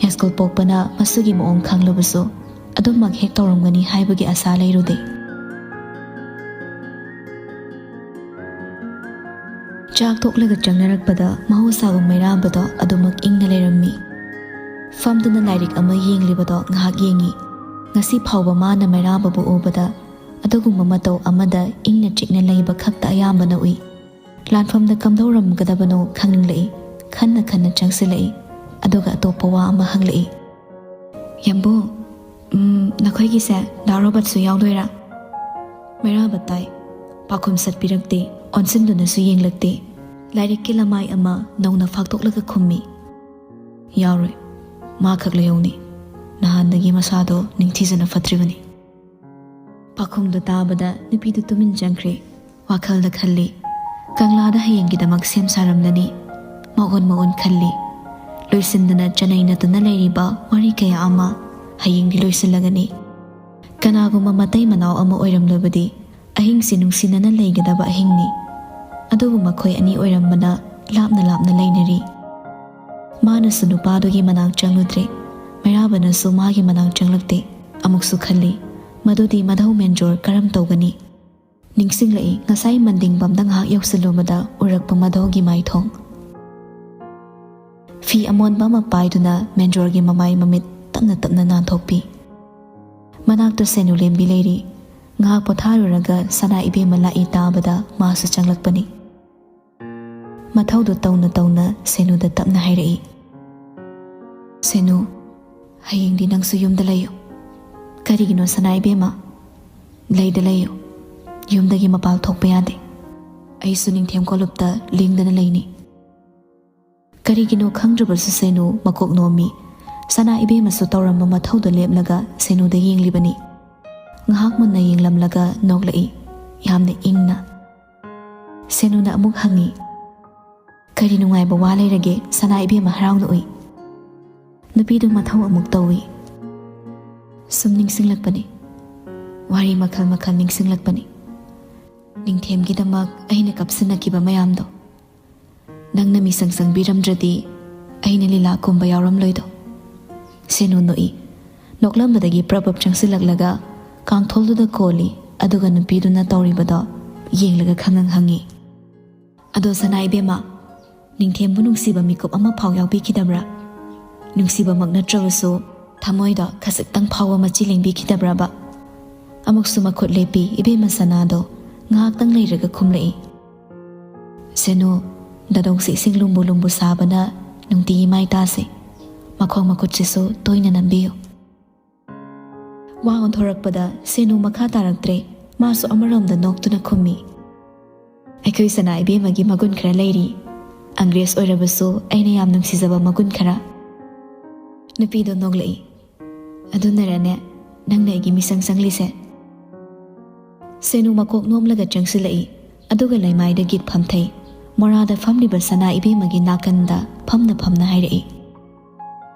ꯌꯥꯏꯁ꯭ꯀꯨꯜ ꯄꯣꯛꯄꯅ ꯃꯁꯨꯒꯤ ꯃꯑꯣꯡ ꯈꯪꯂꯕꯁꯨ ꯑꯗꯨꯃꯛ ꯍꯦꯛ ꯇꯧꯔꯝꯒꯅꯤ ꯍꯥꯏꯕꯒꯤ ꯑꯁꯥ ꯂꯩꯔꯨꯗꯦ꯫ ꯆꯥꯛ ꯇꯣꯛꯂꯒ ꯆꯪꯅꯔꯛꯄꯗ ꯃꯍꯧꯁꯥꯒꯨꯝ ꯃꯩꯔꯥꯕꯗꯣ ꯑꯗꯨꯃꯛ ꯏꯪꯅ ꯂꯩꯔꯝꯃꯤ꯫ ꯐꯝꯗꯨꯅ ꯂꯥꯏꯔꯤꯛ ꯑꯃ ꯌꯦꯡꯂꯤꯕꯗꯣ ꯉꯥꯏꯍꯥꯛ ꯌꯦꯡꯉꯤ꯫ ꯉꯁꯤ ꯐꯥꯎꯕ ꯃꯥꯅ ꯃꯩꯔꯥꯕꯕꯨ ꯎꯕꯗ ꯑꯗꯨꯒꯨꯝꯕ ꯃꯇꯧ ꯑꯃꯗ ꯏꯪꯅ ꯆꯤꯛꯅ ꯂꯩꯕ ꯈꯛꯇ ꯑꯌꯥꯝꯕꯅ ꯎꯏ꯫ ꯂꯥꯟꯐꯝꯗ ꯀꯝꯗꯧꯔꯝꯒꯗꯕꯅꯣ ꯈꯪꯅꯤꯡꯂꯛꯏ꯫ ꯈꯟꯅ ꯈꯟꯅ ꯆꯪꯁꯤꯜꯂꯛꯏ꯫ ꯑꯗꯨꯒ ꯑꯇꯣꯞꯄ ꯋꯥ ꯑꯃ ꯍꯪꯂꯛꯏ꯫ "ꯌꯥꯝꯕꯨꯡ, ꯎꯝ, ꯅꯈꯣꯏꯒꯤꯁꯦ ꯗꯥ ꯔꯣꯕꯔꯠꯁꯨ ꯌꯥꯎꯗꯣꯏꯔꯥ?" ꯃꯩꯔꯥꯕ ꯇꯥꯏ꯫ ꯄꯥꯈꯨꯝ ꯁꯠꯄꯤꯔꯛꯇꯦ, ꯑꯣꯟꯁꯤꯟꯗꯨꯅꯁꯨ ꯌꯦꯡꯂꯛꯇꯦ꯫ ꯂꯥꯏꯔꯤꯛꯀꯤ ꯂꯃꯥꯏ ꯑꯃ ꯅꯧꯅ ꯐꯥꯛꯇꯣꯛꯂꯒ ꯈꯨꯝꯃꯤ, "ꯌꯥꯎꯔꯣꯏ, ꯃꯥ ꯈꯛ ꯂꯩꯍꯧꯅꯤ꯫ ꯅꯍꯥꯟꯗꯒꯤ ꯃꯁꯥꯗꯣ ꯅꯤꯡꯊꯤꯖꯅ ꯐꯠꯇ꯭ꯔꯤꯕꯅꯤ"꯫ ꯄꯥꯈꯨꯝꯗꯨ ꯇꯥꯕꯗ ꯅꯨꯄꯤꯗꯨ ꯇꯨꯃꯤꯟ ꯆꯪꯈ꯭ꯔꯦ꯫ ꯋꯥꯈꯜꯗ ꯈꯜꯂꯤ, ꯀꯪꯂꯥꯗ ꯍꯌꯦꯡꯒꯤꯗꯃꯛ ꯁꯦꯝ ꯁꯥꯔꯝꯂꯅꯤ꯫ ꯃꯑꯣꯟ ꯃꯑꯣꯟ ꯈꯜꯂꯤ꯫ ꯂꯣꯏꯁꯤꯟꯗꯅ ꯆꯅꯩꯅꯗꯨꯅ ꯂꯩꯔꯤꯕ ꯋꯥꯔꯤ ꯀꯌꯥ ꯑꯃ ꯍꯌꯦꯡꯗꯤ ꯂꯣꯏꯁꯤꯜꯂꯒꯅꯤ꯫ ꯀꯅꯥꯒꯨꯝꯕ ꯃꯇꯩ ꯃꯅꯥꯎ ꯑꯃ ꯑꯣꯏꯔꯝꯂꯕꯗꯤ ꯑꯍꯤꯡꯁꯤ ꯅꯨꯡꯁꯤꯅꯅ ꯂꯩꯒꯗꯕ ꯑꯍꯤꯡꯅꯤ꯫ ꯑꯗꯨꯕꯨ ꯃꯈꯣꯏ ꯑꯅꯤ ꯑꯣꯏꯔꯝꯕꯅ ꯂꯥꯞꯅ ꯂꯥꯞꯅ ꯂꯩꯅꯔꯤ꯫ ꯃꯥꯅꯁꯨ ꯅꯨꯄꯥꯗꯨꯒꯤ ꯃꯅꯥꯛ ꯆꯪꯂꯨꯗ꯭ꯔꯦ, ꯃꯩꯔꯥꯕꯅꯁꯨ ꯃꯥꯒꯤ ꯃꯅꯥꯛ ꯆꯪꯂꯛꯇꯦ꯫ ꯑꯃꯨꯛꯁꯨ ꯈꯜꯂꯤ, ꯃꯗꯨꯗꯤ ꯃꯙꯧ ꯃꯦꯟꯖꯣꯔ ꯀꯔꯝ ꯇꯧꯒꯅꯤ? ꯅꯤꯡꯁꯤꯡꯂꯛꯏ, ꯉꯁꯥꯏ ꯃꯟꯗꯤꯡꯕꯝꯗ ꯉꯥꯏꯍꯥꯛ ꯌꯧꯁꯤꯜꯂꯨꯕꯗ ꯎꯔꯛꯄ ꯃꯙꯧꯒꯤ ꯃꯥꯏꯊꯣꯡ꯫ ꯐꯤ ꯑꯃꯣꯟꯕ ꯑꯃ ꯄꯥꯏꯗꯨꯅ ꯃꯦꯟꯖꯣꯔꯒꯤ ꯃꯃꯥꯏ ꯃꯃꯤꯠ ꯇꯞꯅ ꯇꯞꯅ ꯅꯥꯟꯊꯣꯛꯄꯤ꯫ ꯃꯅꯥꯛꯇ ꯁꯦꯅꯨ ꯂꯦꯝꯕꯤ ꯂꯩꯔꯤ꯫ ꯉꯥꯏꯍꯥꯛ ꯄꯣꯊꯥꯔꯨꯔꯒ ꯁꯅꯥ ꯏꯕꯦꯝꯃ ꯂꯥꯛꯏ ꯇꯥꯕꯗ ꯃꯥꯁꯨ ꯆꯪꯂꯛꯄꯅꯤ꯫ ꯃꯊꯧꯗꯨ ꯇꯧꯅ ꯇꯧꯅ ꯁꯦꯅꯨꯗ ꯇꯞꯅ ꯍꯥꯏꯔꯛꯏ, "ꯁꯦꯅꯨ, ꯍꯌꯦꯡꯗꯤ ꯅꯪꯁꯨ ꯌꯨꯝꯗ ꯂꯩꯌꯨ"꯫ "ꯀꯔꯤꯒꯤꯅꯣ ꯁꯅꯥ ꯏꯕꯦꯝꯃ?" "ꯂꯩꯗ ꯂꯩꯌꯨ, ꯌꯨꯝꯗꯒꯤ ꯃꯄꯥꯜ ꯊꯣꯛꯄ ꯌꯥꯗꯦ꯫ ꯑꯩꯁꯨ ꯅꯤꯡꯊꯦꯝ ꯀꯣꯂꯨꯞꯇ ꯂꯦꯡꯗꯅ ꯂꯩꯅꯤ"꯫ ꯀꯔꯤꯒꯤꯅꯣ ꯈꯪꯗ꯭ꯔꯕꯁꯨ ꯁꯦꯅꯨ ꯃꯀꯣꯛ ꯅꯣꯝꯃꯤ꯫ ꯁꯅꯥ ꯏꯕꯦꯝꯃꯁꯨ ꯇꯧꯔꯝꯕ ꯃꯊꯧꯗ ꯂꯦꯞꯂꯒ ꯁꯦꯅꯨꯗ ꯌꯦꯡꯂꯤꯕꯅꯤ꯫ ꯉꯥꯏꯍꯥꯛ ꯃꯨꯟꯅ ꯌꯦꯡꯂꯝꯂꯒ ꯅꯣꯛꯂꯛꯏ, ꯌꯥꯝꯅ ꯏꯪꯅ꯫ ꯁꯦꯅꯨꯅ ꯑꯃꯨꯛ ꯍꯪꯉꯤ, "ꯀꯔꯤ ꯅꯨꯡꯉꯥꯏꯕ ꯋꯥ ꯂꯩꯔꯒꯦ ꯁꯅꯥ ꯏꯕꯦꯝꯃ ꯍꯔꯥꯎꯅ ꯎꯏ?" ꯅꯨꯄꯤꯗꯨ ꯃꯊꯧ ꯑꯃꯨꯛ ꯇꯧꯏ꯫ "ꯁꯨꯝ ꯅꯤꯡꯁꯤꯡꯂꯛꯄꯅꯤ꯫ ꯋꯥꯔꯤ ꯃꯈꯜ ꯃꯈꯜ ꯅꯤꯡꯁꯤꯡꯂꯛꯄꯅꯤ꯫ ꯅꯤꯡꯊꯦꯝꯒꯤꯗꯃꯛ ꯑꯩꯅ ꯀꯞꯁꯤꯟꯅꯈꯤꯕ ꯃꯌꯥꯝꯗꯣ꯫ ꯅꯪꯅ ꯃꯤꯁꯪ ꯆꯪꯕꯤꯔꯝꯗ꯭ꯔꯗꯤ ꯑꯩꯅ ꯂꯤꯂꯥ ꯀꯨꯝꯕ ꯌꯥꯎꯔꯝꯂꯣꯏꯗꯣ"꯫ ꯁꯦꯅꯨ ꯅꯣꯛꯏ꯫ ꯅꯣꯛꯂꯝꯕꯗꯒꯤ ꯄ꯭ꯔꯞ ꯄ꯭ꯔꯞ ꯆꯪꯁꯤꯜꯂꯛꯂꯒ ꯀꯥꯡꯊꯣꯜꯗꯨꯗ ꯀꯣꯜꯂꯤ, ꯑꯗꯨꯒ ꯅꯨꯄꯤꯗꯨꯅ ꯇꯧꯔꯤꯕꯗꯣ ꯌꯦꯡꯂꯒ ꯈꯪꯉꯪ ꯍꯪꯉꯤ, "ꯑꯗꯣ ꯁꯅꯥ ꯏꯕꯦꯝꯃ, ꯅꯤꯡꯊꯦꯝꯕꯨ ꯅꯨꯡꯁꯤꯕ ꯃꯤꯀꯨꯞ ꯑꯃ ꯐꯥꯎ ꯌꯥꯎꯕꯤꯈꯤꯗꯕ꯭ꯔꯥ? ꯅꯨꯡꯁꯤꯕꯃꯛ ꯅꯠꯇ꯭ꯔꯕꯁꯨ ꯊꯃꯣꯏꯗ ꯈꯖꯤꯛꯇꯪ ꯐꯥꯎꯕ ꯃꯆꯤ ꯂꯦꯡꯕꯤꯈꯤꯗꯕ꯭ꯔꯕ?" ꯑꯃꯨꯛꯁꯨ ꯃꯈꯨꯠ ꯂꯦꯞꯄꯤ ꯏꯕꯦꯝꯃ ꯁꯅꯥꯗꯣ꯫ ꯉꯥꯏꯍꯥꯛꯇꯪ ꯂꯩꯔꯒ ꯈꯨꯝꯂꯛꯏ, "ꯁꯦꯅꯨ, ꯅꯥꯗꯣꯡꯁꯤ ꯏꯁꯤꯡ ꯂꯨꯝꯕꯨ ꯂꯨꯝꯕꯨ ꯁꯥꯕꯅ ꯅꯨꯡꯇꯤꯒꯤ ꯃꯥꯏ ꯇꯥꯁꯦ꯫ ꯃꯈꯣꯡ ꯃꯈꯨꯠꯁꯤꯁꯨ ꯇꯣꯏꯅ ꯅꯝꯕꯤꯌꯨ"꯫ ꯋꯥ ꯑꯣꯟꯊꯣꯔꯛꯄꯗ ꯁꯦꯅꯨ ꯃꯈꯥ ꯇꯥꯔꯛꯇ꯭ꯔꯦ꯫ ꯃꯥꯁꯨ ꯑꯃꯔꯣꯝꯗ ꯅꯣꯛꯇꯨꯅ ꯈꯨꯝꯃꯤ, "ꯑꯩꯈꯣꯏ ꯁꯅꯥ ꯏꯕꯦꯝꯃꯒꯤ ꯃꯒꯨꯟ ꯈꯔ ꯂꯩꯔꯤ꯫ ꯑꯪꯒ꯭ꯔꯦꯖ ꯑꯣꯏꯔꯕꯁꯨ ꯑꯩꯅ ꯌꯥꯝ ꯅꯨꯡꯁꯤꯖꯕ ꯃꯒꯨꯟ ꯈꯔ"꯫ ꯅꯨꯄꯤꯗꯣ ꯅꯣꯛꯂꯛꯏ꯫ "ꯑꯗꯨꯅꯔꯅꯦ ꯅꯪꯅ ꯑꯩꯒꯤ ꯃꯤꯁꯪ ꯆꯪꯂꯤꯁꯦ?" ꯁꯦꯅꯨ ꯃꯀꯣꯛ ꯅꯣꯝꯂꯒ ꯆꯪꯁꯤꯜꯂꯛꯏ, ꯑꯗꯨꯒ ꯂꯩꯃꯥꯏꯗ ꯒꯤꯠ ꯐꯝꯊꯩ꯫ ꯃꯣꯔꯥꯗ ꯐꯝꯂꯤꯕ ꯁꯅꯥ ꯏꯕꯦꯝꯃꯒꯤ ꯅꯥꯀꯟꯗ ꯐꯝꯅ ꯐꯝꯅ ꯍꯥꯏꯔꯛꯏ,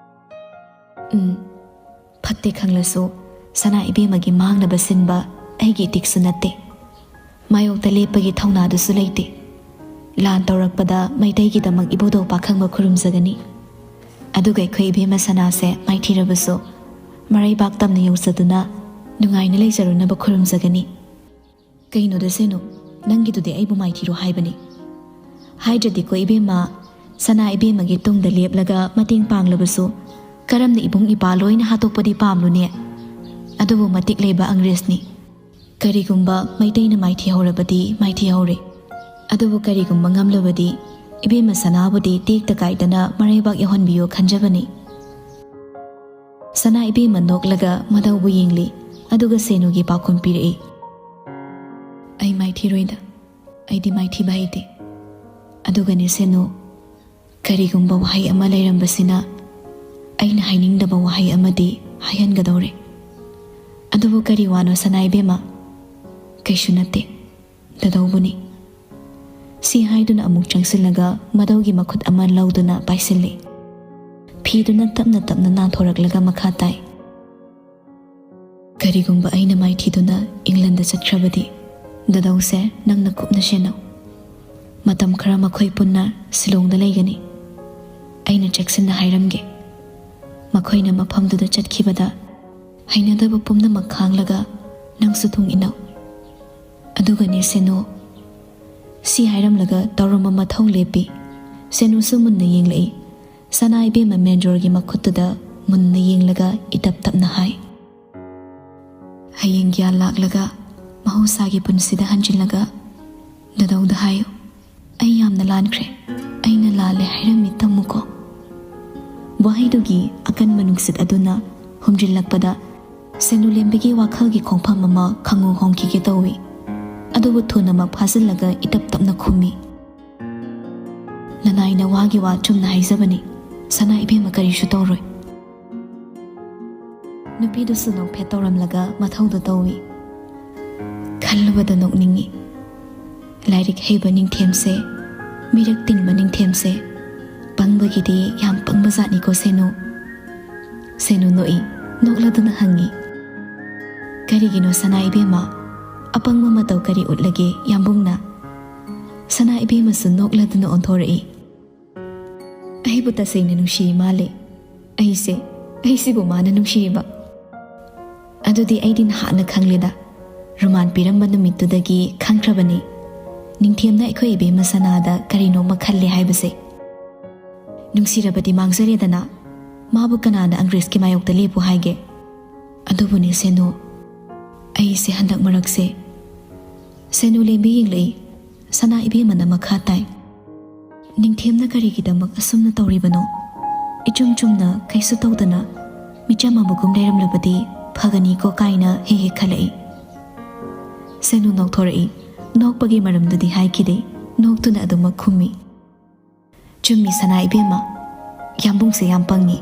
"ꯎꯝ, ꯐꯠꯇꯦ ꯈꯪꯂꯁꯨ ꯁꯅꯥ ꯏꯕꯦꯝꯃꯒꯤ ꯃꯥꯡꯅꯕ ꯁꯤꯟꯕ ꯑꯩꯒꯤ ꯏꯇꯤꯛꯁꯨ ꯅꯠꯇꯦ꯫ ꯃꯥꯌꯣꯛꯇ ꯂꯦꯞꯄꯒꯤ ꯊꯧꯅꯥꯗꯨꯁꯨ ꯂꯩꯇꯦ꯫ ꯂꯥꯟ ꯇꯧꯔꯛꯄꯗ ꯃꯩꯇꯩꯒꯤꯗꯃꯛ ꯏꯕꯨꯙꯧ ꯄꯥꯈꯪꯕ ꯈꯨꯔꯨꯝꯖꯒꯅꯤ꯫ ꯑꯗꯨꯒ ꯑꯩꯈꯣꯏ ꯏꯕꯦꯝꯃ ꯁꯅꯥꯁꯦ ꯃꯥꯏꯊꯤꯔꯕꯁꯨ ꯃꯔꯩꯕꯥꯛ ꯇꯝꯅ ꯌꯧꯖꯗꯨꯅ ꯅꯨꯡꯉꯥꯏꯅ ꯂꯩꯖꯔꯨꯅꯕ ꯈꯨꯔꯨꯝꯖꯒꯅꯤ"꯫ "ꯀꯩꯅꯣꯗ ꯁꯦꯅꯨ, ꯅꯪꯒꯤꯗꯨꯗꯤ ꯑꯩꯕꯨ ꯃꯥꯏꯊꯤꯔꯣ ꯍꯥꯏꯕꯅꯤ꯫ ꯍꯥꯏꯗ꯭ꯔꯗꯤꯀꯣ ꯏꯕꯦꯝꯃ, ꯁꯅꯥ ꯏꯕꯦꯝꯃꯒꯤ ꯇꯨꯡꯗ ꯂꯦꯞꯂꯒ ꯃꯇꯦꯡ ꯄꯥꯡꯂꯕꯁꯨ ꯀꯔꯝꯅ ꯏꯕꯨꯡ ꯏꯄꯥ ꯂꯣꯏꯅ ꯍꯥꯠꯇꯣꯛꯄꯗꯤ ꯄꯥꯝꯂꯨꯅꯦ? ꯑꯗꯨꯕꯨ ꯃꯇꯤꯛ ꯂꯩꯕ ꯑꯪꯒ꯭ꯔꯦꯖꯅꯤ꯫ ꯀꯔꯤꯒꯨꯝꯕ ꯃꯩꯇꯩꯅ ꯃꯥꯏꯊꯤꯍꯧꯔꯕꯗꯤ ꯃꯥꯏꯊꯤꯍꯧꯔꯦ꯫ ꯑꯗꯨꯕꯨ ꯀꯔꯤꯒꯨꯝꯕ ꯉꯝꯂꯕꯗꯤ ꯏꯕꯦꯝꯃ ꯁꯅꯥꯕꯨꯗꯤ ꯇꯦꯛꯇ ꯀꯥꯏꯗꯅ ꯃꯔꯩꯕꯥꯛ ꯌꯧꯍꯟꯕꯤꯌꯣ ꯈꯟꯖꯕꯅꯤ"꯫ ꯁꯅꯥ ꯏꯕꯦꯝꯃ ꯅꯣꯛꯂꯒ ꯃꯙꯧꯕꯨ ꯌꯦꯡꯂꯤ, ꯑꯗꯨꯒ ꯁꯦꯅꯨꯒꯤ ꯄꯥꯎꯈꯨꯝ ꯄꯤꯔꯛꯏ, "ꯑꯩ ꯃꯥꯏꯊꯤꯔꯣꯏꯗ, ꯑꯩꯗꯤ ꯃꯥꯏꯊꯤꯕ ꯍꯩꯇꯦ꯫ ꯑꯗꯨꯒꯅꯦ ꯁꯦꯅꯨ, ꯀꯔꯤꯒꯨꯝꯕ ꯋꯥꯍꯩ ꯑꯃ ꯂꯩꯔꯝꯕꯁꯤꯅ ꯑꯩꯅ ꯍꯥꯏꯅꯤꯡꯗꯕ ꯋꯥꯍꯩ ꯑꯃꯗꯤ ꯍꯥꯏꯍꯟꯒꯗꯧꯔꯦ꯫ ꯑꯗꯨꯕꯨ ꯀꯔꯤ ꯋꯥꯅꯣ ꯁꯅꯥ ꯏꯕꯦꯝꯃ?" "ꯀꯩꯁꯨ ꯅꯠꯇꯦ, ꯗꯗꯧꯕꯨꯅꯤ"꯫ ꯁꯤ ꯍꯥꯏꯗꯨꯅ ꯑꯃꯨꯛ ꯆꯪꯁꯤꯜꯂꯒ ꯃꯙꯧꯒꯤ ꯃꯈꯨꯠ ꯑꯃ ꯂꯧꯗꯨꯅ ꯄꯥꯏꯁꯤꯜꯂꯤ꯫ ꯐꯤꯗꯨꯅ ꯇꯞꯅ ꯇꯞꯅ ꯅꯥꯟꯊꯣꯔꯛꯂꯒ ꯃꯈꯥ ꯇꯥꯏ, "ꯀꯔꯤꯒꯨꯝꯕ ꯑꯩꯅ ꯃꯥꯏꯊꯤꯗꯨꯅ ꯏꯪꯂꯟꯗ ꯆꯠꯈ꯭ꯔꯕꯗꯤ, ꯗꯗꯧꯁꯦ ꯅꯪꯅ ꯀꯨꯞꯅ ꯁꯦꯟꯅꯧ꯫ ꯃꯇꯝ ꯈꯔ ꯃꯈꯣꯏ ꯄꯨꯟꯅ ꯁꯤꯂꯣꯡꯗ ꯂꯩꯒꯅꯤ꯫ ꯑꯩꯅ ꯆꯦꯛꯁꯤꯟꯅ ꯍꯥꯏꯔꯝꯒꯦ꯫ ꯃꯈꯣꯏꯅ ꯃꯐꯝꯗꯨꯗ ꯆꯠꯈꯤꯕꯗ ꯍꯩꯅꯗꯕ ꯄꯨꯝꯅꯃꯛ ꯈꯥꯡꯂꯒ ꯅꯪꯁꯨ ꯇꯨꯡ ꯏꯟꯅꯧ꯫ ꯑꯗꯨꯒꯅꯦ ꯁꯦꯅꯨ"꯫ ꯁꯤ ꯍꯥꯏꯔꯝꯂꯒ ꯇꯧꯔꯝꯕ ꯃꯊꯧ ꯂꯦꯞꯄꯤ꯫ ꯁꯦꯅꯨꯁꯨ ꯃꯨꯟꯅ ꯌꯦꯡꯂꯛꯏ꯫ ꯁꯅꯥ ꯏꯕꯦꯝꯃ ꯃꯦꯟꯖꯣꯔꯒꯤ ꯃꯈꯨꯠꯇꯨꯗ ꯃꯨꯟꯅ ꯌꯦꯡꯂꯒ ꯏꯇꯞ ꯇꯞꯅ ꯍꯥꯏ, "ꯍꯌꯦꯡ ꯒ꯭ꯌꯥꯟ ꯂꯥꯛꯂꯒ ꯃꯍꯧꯁꯥꯒꯤ ꯄꯨꯟꯁꯤꯗ ꯍꯟꯖꯤꯜꯂꯒ ꯗꯗꯧꯗ ꯍꯥꯏꯌꯨ, 'ꯑꯩ ꯌꯥꯝꯅ ꯂꯥꯟꯈ꯭ꯔꯦ, ꯑꯩꯅ ꯂꯥꯜꯂꯦ' ꯍꯥꯏꯔꯝꯃꯤ ꯇꯝꯃꯨꯀꯣ"꯫ ꯋꯥꯍꯩꯗꯨꯒꯤ ꯑꯀꯟꯕ ꯅꯨꯡꯁꯤꯠ ꯑꯗꯨꯅ ꯍꯨꯝꯖꯤꯜꯂꯛꯄꯗ ꯁꯦꯅꯨꯂꯦꯝꯕꯤꯒꯤ ꯋꯥꯈꯜꯒꯤ ꯈꯣꯡꯐꯝ ꯑꯃ ꯈꯪꯍꯣꯡ ꯍꯣꯡꯈꯤꯒꯦ ꯇꯧꯏ꯫ ꯑꯗꯨꯕꯨ ꯊꯨꯅꯃꯛ ꯐꯥꯖꯤꯜꯂꯒ ꯏꯇꯞ ꯇꯞꯅ ꯈꯨꯝꯃꯤ, "ꯅꯅꯥꯏꯅ ꯋꯥꯒꯤ ꯋꯥ ꯆꯨꯝꯅ ꯍꯥꯏꯖꯕꯅꯤ꯫ ꯁꯅꯥ ꯏꯕꯦꯝꯃ ꯀꯔꯤꯁꯨ ꯇꯧꯔꯣꯏ꯫" ꯅꯨꯄꯤꯗꯨꯁꯨ ꯅꯣꯛꯐꯦꯠ ꯇꯧꯔꯝꯂꯒ ꯃꯊꯧꯗꯣ ꯇꯧꯏ꯫ ꯈꯜꯂꯨꯕꯗ ꯅꯣꯛꯅꯤꯡꯏ꯫ ꯂꯥꯏꯔꯤꯛ ꯍꯩꯕ ꯅꯤꯡꯊꯦꯝꯁꯦ, ꯃꯤꯔꯛ ꯇꯤꯟꯕ ꯅꯤꯡꯊꯦꯝꯁꯦ, ꯄꯪꯕꯒꯤꯗꯤ ꯌꯥꯝ ꯄꯪꯕ ꯖꯥꯠꯅꯤꯀꯣ ꯁꯦꯅꯨ꯫ ꯁꯦꯅꯨ ꯅꯣꯛꯏ, ꯅꯣꯛꯂꯗꯨꯅ ꯍꯪꯉꯤ, "ꯀꯔꯤꯒꯤꯅꯣ ꯁꯅꯥ ꯏꯕꯦꯝꯃ? ꯑꯄꯪꯕ ꯃꯇꯧ ꯀꯔꯤ ꯎꯠꯂꯒꯦ ꯌꯥꯝꯕꯨꯡꯅ?" ꯁꯅꯥ ꯏꯕꯦꯝꯃꯁꯨ ꯅꯣꯛꯂꯗꯨꯅ ꯑꯣꯟꯊꯣꯔꯛꯏ꯫ "ꯑꯩꯕꯨ ꯇꯁꯦꯡꯅ ꯅꯨꯡꯁꯤꯔꯤ ꯃꯥꯜꯂꯦ꯫ ꯑꯩꯁꯦ, ꯑꯩꯁꯤꯕꯨ ꯃꯥꯅ ꯅꯨꯡꯁꯤꯔꯤꯕ? ꯑꯗꯨꯗꯤ ꯑꯩꯗꯤ ꯅꯍꯥꯟꯅ ꯈꯪꯂꯦꯗ꯫ ꯔꯨꯃꯥꯟ ꯄꯤꯔꯝꯕ ꯅꯨꯃꯤꯠꯇꯨꯗꯒꯤ ꯈꯪꯈ꯭ꯔꯕꯅꯤ꯫ ꯅꯤꯡꯊꯦꯝꯅ ꯑꯩꯈꯣꯏ ꯏꯕꯦꯝꯃ ꯁꯅꯥꯗ ꯀꯔꯤꯅꯣꯃ ꯈꯜꯂꯦ ꯍꯥꯏꯕꯁꯦ꯫ ꯅꯨꯡꯁꯤꯔꯕꯗꯤ ꯃꯥꯡꯖꯔꯦꯗꯅ꯫ ꯃꯥꯕꯨ ꯀꯅꯥꯅ ꯑꯪꯒ꯭ꯔꯦꯖꯀꯤ ꯃꯥꯌꯣꯛꯇ ꯂꯦꯞꯄꯨ ꯍꯥꯏꯒꯦ? ꯑꯗꯨꯕꯨꯅꯦ ꯁꯦꯅꯨ, ꯑꯩꯁꯦ ꯍꯟꯗꯛ ꯃꯔꯛꯁꯦ꯫" ꯁꯦꯅꯨ ꯂꯦꯝꯕꯤ ꯌꯦꯡꯂꯛꯏ꯫ ꯁꯅꯥ ꯏꯕꯦꯝꯃꯅ ꯃꯈꯥ ꯇꯥꯏ, "ꯅꯤꯡꯊꯦꯝꯅ ꯀꯔꯤꯒꯤꯗꯃꯛ ꯑꯁꯨꯝꯅ ꯇꯧꯔꯤꯕꯅꯣ? ꯏꯆꯨꯝ ꯆꯨꯝꯅ ꯀꯩꯁꯨ ꯇꯧꯗꯅ ꯃꯤꯆꯝ ꯑꯃꯒꯨꯝ ꯂꯩꯔꯝꯂꯕꯗꯤ ꯐꯒꯅꯤꯀꯣ" ꯀꯥꯏꯅ ꯍꯦꯛ ꯍꯦꯛ ꯈꯜꯂꯛꯏ꯫ ꯁꯦꯅꯨ ꯅꯣꯛꯊꯣꯔꯛꯏ꯫ ꯅꯣꯛꯄꯒꯤ ꯃꯔꯝꯗꯨꯗꯤ ꯍꯥꯏꯈꯤꯗꯦ꯫ ꯅꯣꯛꯇꯨꯅ ꯑꯗꯨꯃꯛ ꯈꯨꯝꯃꯤ꯫ "ꯆꯨꯝꯃꯤ ꯁꯅꯥ ꯏꯕꯦꯝꯃ, ꯌꯥꯝꯕꯨꯡꯁꯦ ꯌꯥꯝ ꯄꯪꯉꯤ꯫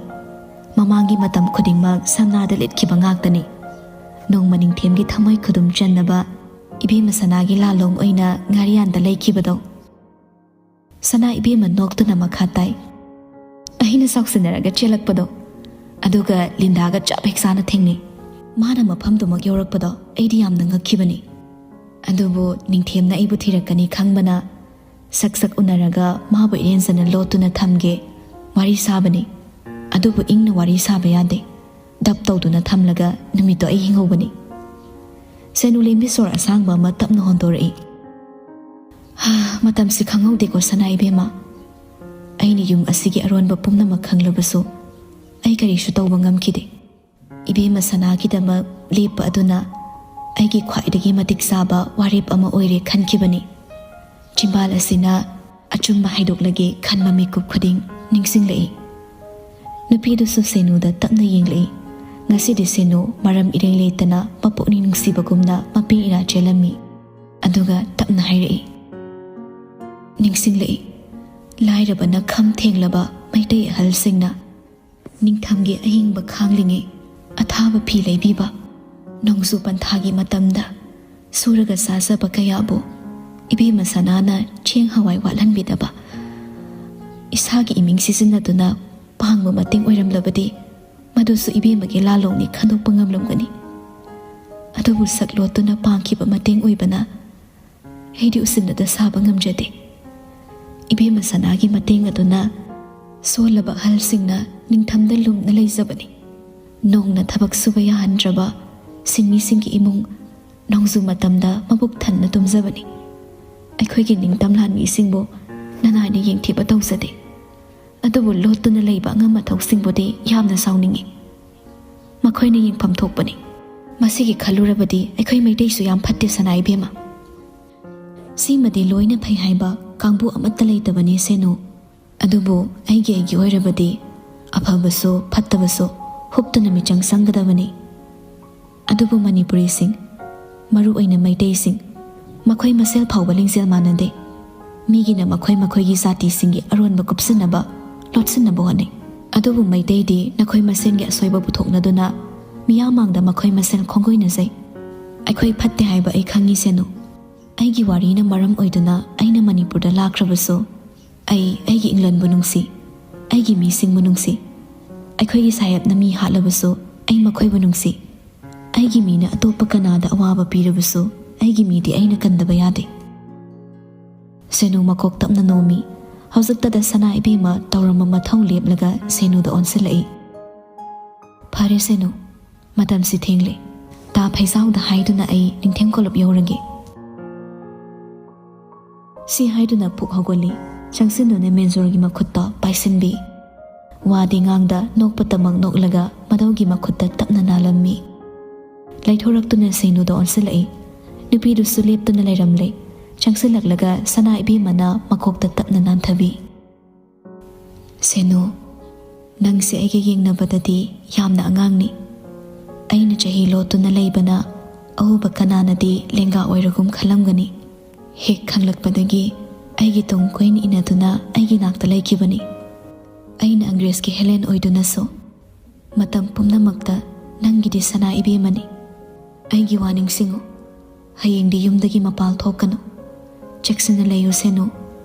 ꯃꯃꯥꯡꯒꯤ ꯃꯇꯝ ꯈꯨꯗꯤꯡꯃꯛ ꯁꯝꯅꯥꯗ ꯂꯤꯠꯈꯤꯕ ꯉꯥꯛꯇꯅꯤ꯫ ꯅꯣꯡꯃ ꯅꯤꯡꯊꯦꯝꯒꯤ ꯊꯃꯣꯏ ꯈꯨꯗꯨꯝ ꯆꯟꯅꯕ ꯏꯕꯦꯝꯃ ꯁꯅꯥꯒꯤ ꯂꯥꯂꯣꯡ ꯑꯣꯏꯅ ꯉꯥꯔꯤꯌꯥꯟꯗ ꯂꯩꯈꯤꯕꯗꯣ꯫" ꯁꯅꯥ ꯏꯕꯦꯝꯃ ꯅꯣꯛꯇꯨꯅ ꯃꯈꯥ ꯇꯥꯏ, "ꯑꯩꯅ ꯆꯥꯎꯁꯤꯟꯅꯔꯒ ꯆꯦꯜꯂꯛꯄꯗꯣ, ꯑꯗꯨꯒ ꯂꯤꯟꯗꯥꯒ ꯆꯞ ꯍꯦꯛ ꯆꯥꯅ ꯊꯦꯡꯅꯩ꯫ ꯃꯥꯅ ꯃꯐꯝꯗꯨꯃꯛ ꯌꯧꯔꯛꯄꯗꯣ ꯑꯩꯗꯤ ꯌꯥꯝꯅ ꯉꯛꯈꯤꯕꯅꯤ꯫ ꯑꯗꯨꯕꯨ ꯅꯤꯡꯊꯦꯝꯅ ꯑꯩꯕꯨ ꯊꯤꯔꯛꯀꯅꯤ ꯈꯪꯕꯅ ꯁꯛ ꯁꯛ ꯎꯅꯔꯒ ꯃꯥꯕꯨ ꯏꯔꯦꯟꯖꯅ ꯂꯣꯠꯇꯨꯅ ꯊꯝꯒꯦ ꯋꯥꯔꯤ ꯁꯥꯕꯅꯤ꯫ ꯑꯗꯨꯕꯨ ꯏꯪꯅ ꯋꯥꯔꯤ ꯁꯥꯕ ꯌꯥꯗꯦ꯫ ꯗꯞ ꯇꯧꯗꯨꯅ ꯊꯝꯂꯒ ꯅꯨꯃꯤꯠꯇꯣ ꯑꯩ ꯍꯤꯡꯍꯧꯕꯅꯤ꯫" ꯁꯦꯅꯨ ꯂꯦꯝꯕꯤ ꯁꯣꯔ ꯑꯁꯥꯡꯕ ꯑꯃ ꯇꯞꯅ ꯍꯣꯟꯗꯣꯔꯛꯏ꯫ "ꯍꯥ, ꯃꯇꯝꯁꯤ ꯈꯪꯍꯧꯗꯦꯀꯣ ꯁꯅꯥ ꯏꯕꯦꯝꯃ꯫ ꯑꯩꯅ ꯌꯨꯝ ꯑꯁꯤꯒꯤ ꯑꯔꯣꯟꯕ ꯄꯨꯝꯅꯃꯛ ꯈꯪꯂꯕꯁꯨ ꯑꯩ ꯀꯔꯤꯁꯨ ꯇꯧꯕ ꯉꯝꯈꯤꯗꯦ꯫ ꯏꯕꯦꯝꯃ ꯁꯅꯥꯒꯤꯗꯃꯛ ꯂꯦꯞꯄ ꯑꯗꯨꯅ ꯑꯩꯒꯤ ꯈ꯭ꯋꯥꯏꯗꯒꯤ ꯃꯇꯤꯛ ꯆꯥꯕ ꯋꯥꯔꯦꯞ ꯑꯃ ꯑꯣꯏꯔꯦ ꯈꯟꯈꯤꯕꯅꯤ꯫ ꯆꯤꯝꯕꯥꯜ ꯑꯁꯤꯅ ꯑꯆꯨꯝꯕ ꯍꯥꯏꯗꯣꯛꯂꯒꯦ ꯈꯟꯕ ꯃꯤꯀꯨꯞ ꯈꯨꯗꯤꯡ ꯅꯤꯡꯁꯤꯡꯂꯛꯏ꯫" ꯅꯨꯄꯤꯗꯨꯁꯨ ꯁꯦꯅꯨꯗ ꯇꯞꯅ ꯌꯦꯡꯂꯛꯏ꯫ ꯉꯁꯤꯗꯤ ꯁꯦꯅꯨ ꯃꯔꯝ ꯏꯔꯩ ꯂꯩꯇꯅ ꯃꯄꯨꯛꯅꯤꯡ ꯅꯨꯡꯁꯤꯕꯒꯨꯝꯅ ꯃꯄꯤ ꯏꯔꯥ ꯆꯦꯜꯂꯝꯃꯤ꯫ ꯑꯗꯨꯒ ꯇꯞꯅ ꯍꯥꯏꯔꯛꯏ, "ꯅꯤꯡꯁꯤꯡꯂꯛꯏ, ꯂꯥꯏꯔꯕꯅ ꯈꯝ ꯊꯦꯡꯂꯕ ꯃꯩꯇꯩ ꯑꯍꯜꯁꯤꯡꯅ ꯅꯤꯡꯊꯝꯒꯤ ꯑꯍꯤꯡꯕ ꯈꯥꯡꯂꯤꯉꯩ ꯑꯊꯥꯕ ꯐꯤ ꯂꯩꯕꯤꯕ, ꯅꯣꯡꯖꯨ ꯄꯟꯊꯥꯒꯤ ꯃꯇꯝꯗ ꯁꯨꯔꯒ ꯆꯥꯖꯕ ꯀꯌꯥꯕꯨ ꯏꯕꯦꯝꯃ ꯁꯅꯥꯅ ꯆꯦꯡ ꯍꯋꯥꯏ ꯋꯥꯠꯍꯟꯕꯤꯗꯕ, ꯏꯁꯥꯒꯤ ꯏꯃꯤꯡ ꯁꯤꯖꯤꯟꯅꯗꯨꯅ ꯄꯥꯡꯕ ꯃꯇꯦꯡ ꯑꯣꯏꯔꯝꯂꯕꯗꯤ ꯃꯗꯨꯁꯨ ꯏꯕꯦꯝꯃꯒꯤ ꯂꯥꯂꯣꯡꯅꯤ ꯈꯟꯗꯣꯛꯄ ꯉꯝꯂꯝꯒꯅꯤ꯫ ꯑꯗꯨꯕꯨ ꯁꯛ ꯂꯣꯠꯇꯨꯅ ꯄꯥꯡꯈꯤꯕ ꯃꯇꯦꯡ ꯑꯣꯏꯕꯅ ꯑꯩꯗꯤ ꯎꯁꯤꯟꯅꯗ ꯁꯥꯕ ꯉꯝꯖꯗꯦ꯫ ꯏꯕꯦꯝꯃ ꯁꯅꯥꯒꯤ ꯃꯇꯦꯡ ꯑꯗꯨꯅ ꯁꯣꯜꯂꯕ ꯑꯍꯜꯁꯤꯡꯅ ꯅꯤꯡꯊꯝꯗ ꯂꯨꯝꯅ ꯂꯩꯖꯕꯅꯤ꯫ ꯅꯣꯡꯅ ꯊꯕꯛ ꯁꯨꯕ ꯌꯥꯍꯟꯗ꯭ꯔꯕ ꯁꯤꯟꯃꯤꯁꯤꯡꯒꯤ ꯏꯃꯨꯡ ꯅꯣꯡꯖꯨ ꯃꯇꯝꯗ ꯃꯕꯨꯛ ꯊꯟꯅ ꯇꯨꯝꯖꯕꯅꯤ꯫ ꯑꯩꯈꯣꯏꯒꯤ ꯅꯤꯡꯇꯝ ꯂꯥꯟꯃꯤꯁꯤꯡꯕꯨ ꯅꯅꯥꯏꯅ ꯌꯦꯡꯊꯤꯕ ꯇꯧꯖꯗꯦ꯫ ꯑꯗꯨꯕꯨ ꯂꯣꯠꯇꯨꯅ ꯂꯩꯕ ꯑꯉꯝ ꯑꯊꯧꯁꯤꯡꯕꯨꯗꯤ ꯌꯥꯝꯅ ꯁꯥꯎꯅꯤꯡꯏ꯫ ꯃꯈꯣꯏꯅ ꯌꯦꯡꯐꯝ ꯊꯣꯛꯄꯅꯤ꯫ ꯃꯁꯤꯒꯤ ꯈꯜꯂꯨꯔꯕꯗꯤ ꯑꯩꯈꯣꯏ ꯃꯩꯇꯩꯁꯨ ꯌꯥꯝ ꯐꯠꯇꯦ ꯁꯅꯥ ꯏꯕꯦꯝꯃ꯫ ꯁꯤꯃꯗꯤ ꯂꯣꯏꯅ ꯐꯩ ꯍꯥꯏꯕ ꯀꯥꯡꯕꯨ ꯑꯃꯠꯇ ꯂꯩꯇꯕꯅꯤ ꯁꯦꯅꯨ꯫ ꯑꯗꯨꯕꯨ ꯑꯩꯒꯤ ꯑꯩꯒꯤ ꯑꯣꯏꯔꯕꯗꯤ ꯑꯐꯕꯁꯨ ꯐꯠꯇꯕꯁꯨ ꯍꯨꯞꯇꯨꯅ ꯃꯤꯆꯪ ꯆꯪꯒꯗꯕꯅꯤ꯫ ꯑꯗꯨꯕꯨ ꯃꯅꯤꯄꯨꯔꯤꯁꯤꯡ, ꯃꯔꯨ ꯑꯣꯏꯅ ꯃꯩꯇꯩꯁꯤꯡ, ꯃꯈꯣꯏ ꯃꯁꯦꯜ ꯐꯥꯎꯕ ꯂꯤꯡꯖꯦꯜ ꯃꯥꯟꯅꯗꯦ꯫ ꯃꯤꯒꯤꯅ ꯃꯈꯣꯏ ꯃꯈꯣꯏꯒꯤ ꯖꯥꯇꯤꯁꯤꯡꯒꯤ ꯑꯔꯣꯟꯕ ꯀꯨꯞꯁꯤꯟꯅꯕ, ꯂꯣꯠꯁꯤꯟꯅꯕ ꯍꯣꯠꯅꯩ꯫ ꯑꯗꯨꯕꯨ ꯃꯩꯇꯩꯗꯤ ꯅꯈꯣꯏ ꯃꯁꯦꯟꯒꯤ ꯑꯁꯣꯏꯕ ꯄꯨꯊꯣꯛꯅꯗꯨꯅ ꯃꯤꯌꯥꯝ ꯃꯥꯡꯗ ꯃꯈꯣꯏ ꯃꯁꯦꯜ ꯈꯣꯡꯒꯣꯏꯅꯖꯩ꯫ ꯑꯩꯈꯣꯏ ꯐꯠꯇꯦ ꯍꯥꯏꯕ ꯑꯩ ꯈꯪꯉꯤ ꯁꯦꯅꯨ꯫ ꯑꯩꯒꯤ ꯋꯥꯔꯤꯅ ꯃꯔꯝ ꯑꯣꯏꯗꯨꯅ ꯑꯩꯅ ꯃꯅꯤꯄꯨꯔꯗ ꯂꯥꯛꯈ꯭ꯔꯕꯁꯨ, ꯑꯩ ꯑꯩꯒꯤ ꯏꯪꯂꯟꯕꯨ ꯅꯨꯡꯁꯤ, ꯑꯩꯒꯤ ꯃꯤꯁꯤꯡꯕꯨ ꯅꯨꯡꯁꯤ꯫ ꯑꯩꯈꯣꯏꯒꯤ ꯁꯥꯍꯦꯕꯅ ꯃꯤ ꯍꯥꯠꯂꯕꯁꯨ ꯑꯩ ꯃꯈꯣꯏꯕꯨ ꯅꯨꯡꯁꯤ꯫ ꯑꯩꯒꯤ ꯃꯤꯅ ꯑꯇꯣꯞꯄ ꯀꯅꯥꯗ ꯑꯋꯥꯕ ꯄꯤꯔꯕꯁꯨ ꯑꯩꯒꯤ ꯃꯤꯗꯤ ꯑꯩꯅ ꯀꯟꯗꯕ ꯌꯥꯗꯦ꯫ ꯁꯦꯅꯨ ꯃꯀꯣꯛ ꯇꯞꯅ ꯅꯣꯝꯃꯤ꯫ ꯍꯧꯖꯤꯛꯇꯗ ꯁꯅꯥ ꯏꯕꯦꯝꯃ ꯇꯧꯔꯝꯕ ꯃꯊꯧ ꯂꯦꯞꯂꯒ ꯁꯦꯅꯨꯗ ꯑꯣꯟꯁꯤꯜꯂꯛꯏ꯫ "ꯐꯔꯦ ꯁꯦꯅꯨ, ꯃꯇꯝꯁꯤ ꯊꯦꯡꯂꯦ꯫ ꯇꯥ ꯐꯩꯖꯥꯎꯗ ꯍꯥꯏꯗꯨꯅ ꯑꯩ ꯅꯤꯡꯊꯦꯝ ꯀꯣꯂꯨꯞ ꯌꯧꯔꯒꯦ꯫" ꯁꯤ ꯍꯥꯏꯗꯨꯅ ꯄꯨꯛ ꯍꯧꯒꯠꯂꯤ꯫ ꯆꯪꯁꯤꯟꯗꯨꯅ ꯃꯦꯟꯖꯣꯔꯒꯤ ꯃꯈꯨꯠꯇ ꯄꯥꯏꯁꯤꯟꯕꯤ꯫ ꯋꯥꯗꯤ ꯉꯥꯡꯗ ꯅꯣꯛꯄꯇꯃꯛ ꯅꯣꯛꯂꯒ ꯃꯗꯧꯒꯤ ꯃꯈꯨꯠꯇ ꯇꯞꯅ ꯅꯥꯜꯂꯝꯃꯤ꯫ ꯂꯩꯊꯣꯔꯛꯇꯨꯅ ꯁꯦꯅꯨꯗ ꯑꯣꯟꯁꯤꯜꯂꯛꯏ꯫ ꯅꯨꯄꯤꯗꯨꯁꯨ ꯂꯦꯞꯇꯨꯅ ꯂꯩꯔꯝꯂꯦ꯫ ꯆꯪꯁꯤꯜꯂꯛꯂꯒ ꯁꯅꯥ ꯏꯕꯦꯝꯃꯅ ꯃꯀꯣꯛꯇ ꯇꯞꯅ ꯅꯥꯟꯊꯕꯤ꯫ "ꯁꯦꯅꯨ, ꯅꯪꯁꯦ ꯑꯩꯒ ꯌꯦꯡꯅꯕꯗꯗꯤ ꯌꯥꯝꯅ ꯑꯉꯥꯡꯅꯤ꯫ ꯑꯩꯅ ꯆꯍꯤ ꯂꯣꯠꯇꯨꯅ ꯂꯩꯕꯅ ꯑꯎꯕ ꯀꯅꯥꯅꯗꯤ ꯂꯦꯡꯒꯥ ꯑꯣꯏꯔꯒꯨꯝ ꯈꯜꯂꯝꯒꯅꯤ꯫ ꯍꯦꯛ ꯈꯪꯂꯛꯄꯗꯒꯤ ꯑꯩꯒꯤ ꯇꯨꯡ ꯀꯣꯏꯅ ꯏꯟꯅꯗꯨꯅ ꯑꯩꯒꯤ ꯅꯥꯛꯇ ꯂꯩꯈꯤꯕꯅꯤ꯫ ꯑꯩꯅ ꯑꯪꯒ꯭ꯔꯦꯖꯀꯤ ꯍꯦꯂꯦꯟ ꯑꯣꯏꯗꯨꯅꯁꯨ ꯃꯇꯝ ꯄꯨꯝꯅꯃꯛꯇ ꯅꯪꯒꯤꯗꯤ ꯁꯅꯥ ꯏꯕꯦꯝꯃꯅꯤ꯫ ꯑꯩꯒꯤ ꯋꯥ ꯅꯤꯡꯁꯤꯡꯉꯨ꯫ ꯍꯌꯦꯡꯗꯤ ꯌꯨꯝꯗꯒꯤ ꯃꯄꯥꯜ ꯊꯣꯛꯀꯅꯨ꯫ ꯆꯦꯛꯁꯤꯟꯅ ꯂꯩꯌꯨ ꯁꯦꯅꯨ꯫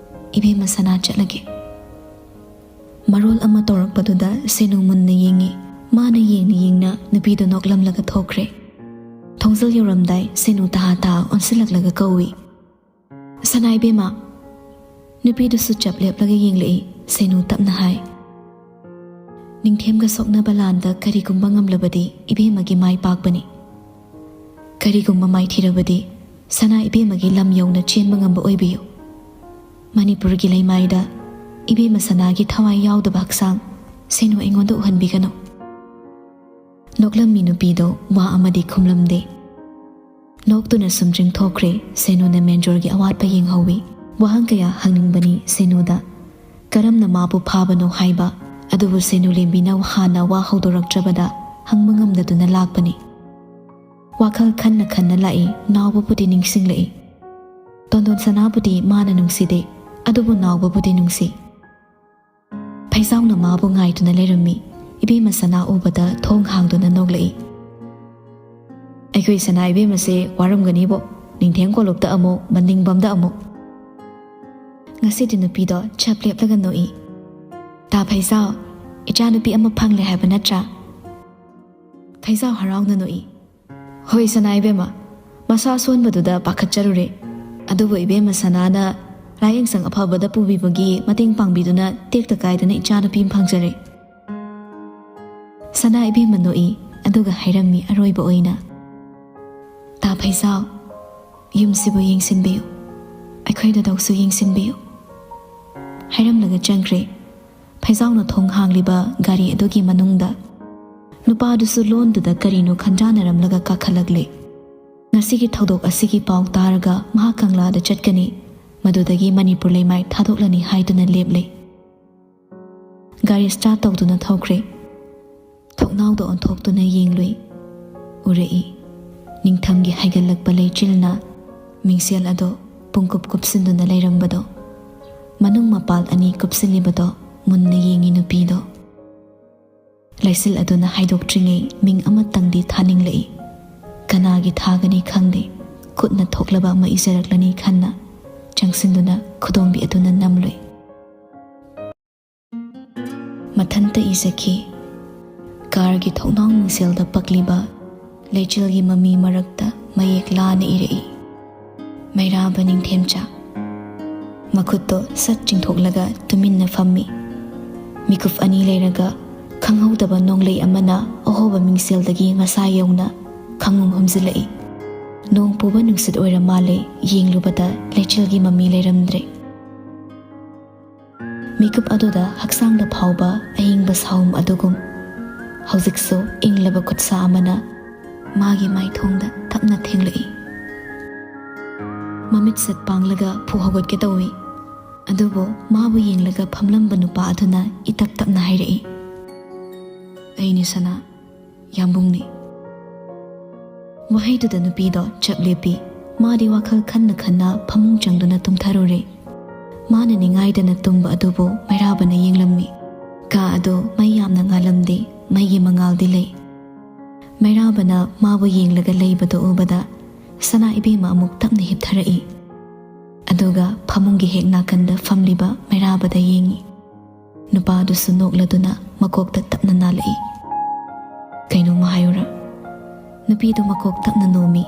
ꯏꯕꯦꯝꯃ ꯁꯅꯥ ꯆꯠꯂꯒꯦ꯫ ꯃꯔꯣꯜ ꯑꯃ ꯇꯧꯔꯛꯄꯗꯨꯗ ꯁꯦꯅꯨ ꯃꯨꯟꯅ ꯌꯦꯡꯉꯤ꯫ ꯃꯥꯅ ꯌꯦꯡꯅ ꯌꯦꯡꯅ ꯅꯨꯄꯤꯗꯨ ꯅꯣꯛꯂꯝꯂꯒ ꯊꯣꯛꯈ꯭ꯔꯦ꯫ ꯊꯣꯡꯖꯤꯜ ꯌꯧꯔꯝꯗꯥꯏ ꯁꯦꯅꯨ ꯇꯍꯥ ꯇꯍꯥ ꯑꯣꯟꯁꯤꯜꯂꯛꯂꯒ ꯀꯧꯏ, "ꯁꯅꯥ ꯏꯕꯦꯝꯃ!" ꯅꯨꯄꯤꯗꯨꯁꯨ ꯆꯞ ꯂꯦꯞꯂꯒ ꯌꯦꯡꯂꯛꯏ꯫ ꯁꯦꯅꯨ ꯇꯞꯅ ꯍꯥꯏ, "ꯅꯤꯡꯊꯦꯝꯒ ꯁꯣꯛꯅꯕ ꯂꯥꯟꯗ ꯀꯔꯤꯒꯨꯝꯕ ꯉꯝꯂꯕꯗꯤ ꯏꯕꯦꯝꯃꯒꯤ ꯃꯥꯏ ꯄꯥꯛꯄꯅꯤ꯫ ꯀꯔꯤꯒꯨꯝꯕ ꯃꯥꯏꯊꯤꯔꯕꯗꯤ ꯁꯅꯥ ꯏꯕꯦꯝꯃꯒꯤ ꯂꯝ ꯌꯧꯅ ꯆꯦꯟꯕ ꯉꯝꯕ ꯑꯣꯏꯕꯤꯌꯨ꯫ ꯃꯅꯤꯄꯨꯔꯒꯤ ꯂꯩꯃꯥꯏꯗ ꯏꯕꯦꯝꯃ ꯁꯅꯥꯒꯤ ꯊꯋꯥꯏ ꯌꯥꯎꯗꯕ ꯍꯛꯆꯥꯡ ꯁꯦꯅꯨ ꯑꯩꯉꯣꯟꯗ ꯎꯍꯟꯕꯤꯒꯅꯨ꯫" ꯅꯣꯛꯂꯝꯃꯤ ꯅꯨꯄꯤꯗꯣ ꯋꯥ ꯑꯃꯗꯤ ꯈꯨꯝꯂꯝꯗꯦ꯫ ꯅꯣꯛꯇꯨꯅ ꯁꯨꯝ ꯆꯤꯡꯊꯣꯛꯈ꯭ꯔꯦ꯫ ꯁꯦꯅꯨꯅ ꯃꯦꯟꯖꯣꯔꯒꯤ ꯑꯋꯥꯠꯄ ꯌꯦꯡꯍꯧꯋꯤ꯫ ꯋꯥꯍꯪ ꯀꯌꯥ ꯍꯪꯅꯤꯡꯕꯅꯤ ꯁꯦꯅꯨꯗ꯫ ꯀꯔꯝꯅ ꯃꯥꯕꯨ ꯐꯥꯕꯅꯣ ꯍꯥꯏꯕ꯫ ꯑꯗꯨꯕꯨ ꯁꯦꯅꯨ ꯂꯦꯝꯕꯤꯅ ꯍꯥꯟꯅ ꯋꯥ ꯍꯧꯗꯣꯔꯛꯇ꯭ꯔꯕꯗ ꯍꯪꯕ ꯉꯝꯗꯗꯨꯅ ꯂꯥꯛꯄꯅꯤ꯫ ꯋꯥꯈꯜ ꯈꯟꯅ ꯈꯟꯅ ꯂꯥꯛꯏ꯫ ꯅꯥꯎꯕꯕꯨꯗꯤ ꯅꯤꯡꯁꯤꯡꯂꯛꯏ꯫ ꯇꯣꯟꯗꯣꯟ ꯁꯅꯥꯕꯨꯗꯤ ꯃꯥꯅ ꯅꯨꯡꯁꯤꯗꯦ, ꯑꯗꯨꯕꯨ ꯅꯥꯎꯕꯕꯨꯗꯤ ꯅꯨꯡꯁꯤ꯫ ꯐꯩꯖꯥꯎꯅ ꯃꯥꯕꯨ ꯉꯥꯏꯗꯨꯅ ꯂꯩꯔꯝꯃꯤ꯫ ꯏꯕꯦꯝꯃ ꯁꯅꯥ ꯎꯕꯗ ꯊꯣꯡ ꯍꯥꯡꯗꯨꯅ ꯅꯣꯛꯂꯛꯏ꯫ "ꯑꯩꯈꯣꯏ ꯁꯅꯥ ꯏꯕꯦꯝꯃꯁꯦ ꯋꯥꯔꯝꯒꯅꯤꯕꯣ, ꯅꯤꯡꯊꯦꯝ ꯀꯣꯂꯨꯞꯇ ꯑꯃꯨꯛ, ꯃꯅꯤꯡꯕꯝꯗ ꯑꯃꯨꯛ꯫" ꯉꯁꯤꯗꯤ ꯅꯨꯄꯤꯗꯣ ꯆꯞ ꯂꯦꯞꯂꯒ ꯅꯣꯛꯏ꯫ "ꯇꯥ ꯐꯩꯖꯥꯎ, ꯏꯆꯥꯅꯨꯄꯤ ꯑꯃ ꯐꯪꯂꯦ ꯍꯥꯏꯕ ꯅꯠꯇ꯭ꯔꯥ?" ꯐꯩꯖꯥꯎ ꯍꯔꯥꯎꯅ ꯅꯣꯛꯏ꯫ "ꯍꯣꯏ ꯁꯅꯥ ꯏꯕꯦꯝꯃ, ꯃꯁꯥ ꯁꯣꯟꯕꯗꯨꯗ ꯄꯥꯈꯠꯆꯔꯨꯔꯦ꯫ ꯑꯗꯨꯕꯨ ꯏꯕꯦꯝꯃ ꯁꯅꯥꯅ ꯂꯥꯏꯌꯦꯡꯁꯪ ꯑꯐꯕꯗ ꯄꯨꯕꯤꯕꯒꯤ ꯃꯇꯦꯡ ꯄꯥꯡꯕꯤꯗꯨꯅ ꯇꯦꯛꯇ ꯀꯥꯏꯗꯅ ꯏꯆꯥꯅꯨꯄꯤ ꯑꯃ ꯐꯪꯖꯔꯦ꯫" ꯁꯅꯥ ꯏꯕꯦꯝꯃ ꯅꯣꯛꯏ, ꯑꯗꯨꯒ ꯍꯥꯏꯔꯝꯃꯤ ꯑꯔꯣꯏꯕ ꯑꯣꯏꯅ, "ꯇꯥ ꯐꯩꯖꯥꯎ, ꯌꯨꯝꯁꯤꯕꯨ ꯌꯦꯡꯁꯤꯟꯕꯤꯌꯨ, ꯑꯩꯈꯣꯏ ꯗꯥꯗꯧꯁꯨ ꯌꯦꯡꯁꯤꯟꯕꯤꯌꯨ꯫" ꯍꯥꯏꯔꯝꯂꯒ ꯆꯪꯈ꯭ꯔꯦ꯫ ꯐꯩꯖꯥꯎꯅ ꯊꯣꯡ ꯍꯥꯡꯂꯤꯕ ꯒꯥꯔꯤ ꯑꯗꯨꯒꯤ ꯃꯅꯨꯡꯗ ꯅꯨꯄꯥꯗꯨꯁꯨ ꯂꯣꯟꯗꯨꯗ ꯀꯔꯤꯅꯣ ꯈꯟꯖꯥꯟꯅꯔꯝꯂꯒ ꯀꯥꯈꯠꯂꯛꯂꯦ꯫ ꯉꯁꯤꯒꯤ ꯊꯧꯗꯣꯛ ꯑꯁꯤꯒꯤ ꯄꯥꯎ ꯇꯥꯔꯒ ꯃꯍꯥꯛ ꯀꯪꯂꯥꯗ ꯆꯠꯀꯅꯤ, ꯃꯗꯨꯗꯒꯤ ꯃꯅꯤꯄꯨꯔ ꯂꯩꯃꯥꯏ ꯊꯥꯗꯣꯛꯂꯅꯤ ꯍꯥꯏꯗꯨꯅ ꯂꯦꯞꯂꯦ꯫ ꯒꯥꯔꯤ ꯁ꯭ꯇꯥꯔꯠ ꯇꯧꯗꯨꯅ ꯊꯧꯈ꯭ꯔꯦ꯫ ꯊꯣꯡꯅꯥꯎꯗ ꯑꯣꯟꯊꯣꯛꯇꯨꯅ ꯌꯦꯡꯂꯨꯏ꯫ ꯎꯔꯛꯏ꯫ ꯅꯤꯡꯊꯝꯒꯤ ꯍꯥꯏꯒꯠꯂꯛꯄ ꯂꯩꯆꯤꯜꯅ ꯃꯤꯡꯁꯦꯜ ꯑꯗꯣ ꯄꯨꯡꯀꯨꯞ ꯀꯨꯞꯁꯤꯟꯗꯨꯅ ꯂꯩꯔꯝꯕꯗꯣ, ꯃꯅꯨꯡ ꯃꯄꯥꯜ ꯑꯅꯤ ꯀꯨꯞꯁꯤꯜꯂꯤꯕꯗꯣ ꯃꯨꯟꯅ ꯌꯦꯡꯉꯤ ꯅꯨꯄꯤꯗꯣ꯫ ꯂꯩꯆꯤꯜ ꯑꯗꯨꯅ ꯍꯥꯏꯗꯣꯛꯇ꯭ꯔꯤꯉꯩ ꯃꯤꯡ ꯑꯃꯇꯪꯗꯤ ꯊꯥꯅꯤꯡꯂꯛꯏ꯫ ꯀꯅꯥꯒꯤ ꯊꯥꯒꯅꯤ ꯈꯪꯗꯦ, ꯈꯨꯠꯅ ꯊꯣꯛꯂꯕ ꯑꯃ ꯏꯖꯔꯛꯂꯅꯤ ꯈꯟꯅ ꯆꯪꯁꯤꯟꯗꯨꯅ ꯈꯨꯗꯣꯝꯕꯤ ꯑꯗꯨꯅ ꯅꯝꯂꯨꯏ꯫ ꯃꯊꯟꯇ ꯏꯖꯈꯤ꯫ ꯀꯥꯔꯒꯤ ꯊꯣꯡꯅꯥꯎ ꯃꯤꯡꯁꯦꯜꯗ ꯄꯛꯂꯤꯕ ꯂꯩꯆꯤꯜꯒꯤ ꯃꯃꯤ ꯃꯔꯛꯇ ꯃꯌꯦꯛ ꯂꯥꯅ ꯏꯔꯛꯏ, "ꯃꯩꯔꯥꯕ ꯅꯤꯡꯊꯦꯝꯆꯥ"꯫ ꯃꯈꯨꯠꯇꯣ ꯁꯠ ꯆꯤꯡꯊꯣꯛꯂꯒ ꯇꯨꯃꯤꯟꯅ ꯐꯝꯃꯤ꯫ ꯃꯤꯀꯨꯞ ꯑꯅꯤ ꯂꯩꯔꯒ ꯈꯪꯍꯧꯗꯕ ꯅꯣꯡꯂꯩ ꯑꯃꯅ ꯑꯍꯣꯕ ꯃꯤꯡꯁꯦꯜꯗꯒꯤ ꯃꯁꯥ ꯌꯧꯅ ꯈꯪꯍꯨꯝ ꯍꯨꯝꯖꯤꯜꯂꯛꯏ꯫ ꯅꯣꯡ ꯄꯨꯕ ꯅꯨꯡꯁꯤꯠ ꯑꯣꯏꯔ ꯃꯥꯜꯂꯦ, ꯌꯦꯡꯂꯨꯕꯗ ꯂꯩꯆꯤꯜꯒꯤ ꯃꯃꯤ ꯂꯩꯔꯝꯗ꯭ꯔꯦ꯫ ꯃꯤꯀꯨꯞ ꯑꯗꯨꯗ ꯍꯛꯆꯥꯡꯗ ꯐꯥꯎꯕ ꯑꯏꯪꯕ ꯁꯥꯎꯝ ꯑꯗꯨꯒꯨꯝ ꯍꯧꯖꯤꯛꯁꯨ ꯏꯪꯂꯕ ꯈꯨꯠꯁꯥ ꯑꯃꯅ ꯃꯥꯒꯤ ꯃꯥꯏꯊꯣꯡꯗ ꯇꯞꯅ ꯊꯦꯡꯂꯛꯏ꯫ ꯃꯃꯤꯠ ꯁꯠ ꯄꯥꯡꯂꯒ ꯐꯨ ꯍꯧꯒꯠꯀꯦ ꯇꯧꯏ, ꯑꯗꯨꯕꯨ ꯃꯥꯕꯨ ꯌꯦꯡꯂꯒ ꯐꯝꯂꯝꯕ ꯅꯨꯄꯥ ꯑꯗꯨꯅ ꯏꯇꯞ ꯇꯞꯅ ꯍꯥꯏꯔꯛꯏ, "ꯑꯩꯅꯤ ꯁꯅꯥ, ꯌꯥꯝꯕꯨꯡꯅꯤ"꯫ ꯋꯥꯍꯩꯗꯨꯗ ꯅꯨꯄꯤꯗꯣ ꯆꯞ ꯂꯦꯞꯄꯤ꯫ ꯃꯥꯗꯤ ꯋꯥꯈꯜ ꯈꯟꯅ ꯈꯟꯅ ꯐꯃꯨꯡ ꯆꯪꯗꯨꯅ ꯇꯨꯝꯊꯔꯨꯔꯦ꯫ ꯃꯥꯅ ꯅꯤꯡꯉꯥꯏꯗꯅ ꯇꯨꯝꯕ ꯑꯗꯨꯕꯨ ꯃꯩꯔꯥꯕꯅ ꯌꯦꯡꯂꯝꯃꯤ꯫ ꯀꯥ ꯑꯗꯨ ꯃꯩ ꯌꯥꯝꯅ ꯉꯥꯜꯂꯝꯗꯦ, ꯃꯩꯒꯤ ꯃꯉꯥꯜꯗꯤ ꯂꯩ꯫ ꯃꯩꯔꯥꯕꯅ ꯃꯥꯕꯨ ꯌꯦꯡꯂꯒ ꯂꯩꯕꯗꯨ ꯎꯕꯗ ꯁꯅꯥ ꯏꯕꯦꯝꯃ ꯑꯃꯨꯛ ꯇꯞꯅ ꯍꯤꯞꯊꯔꯛꯏ꯫ ꯑꯗꯨꯒ ꯐꯃꯨꯡꯒꯤ ꯍꯦꯛ ꯅꯥꯀꯟꯗ ꯐꯝꯂꯤꯕ ꯃꯩꯔꯥꯕꯗ ꯌꯦꯡꯉꯤ꯫ ꯅꯨꯄꯥꯗꯨꯁꯨ ꯅꯣꯛꯂꯗꯨꯅ ꯃꯀꯣꯛꯇ ꯇꯞꯅ ꯅꯥꯜꯂꯛꯏ꯫ "ꯀꯩꯅꯣꯝꯃ ꯍꯥꯏꯌꯨꯔꯥ?" ꯅꯨꯄꯤꯗꯨ ꯃꯀꯣꯛ ꯇꯞꯅ ꯅꯣꯝꯃꯤ꯫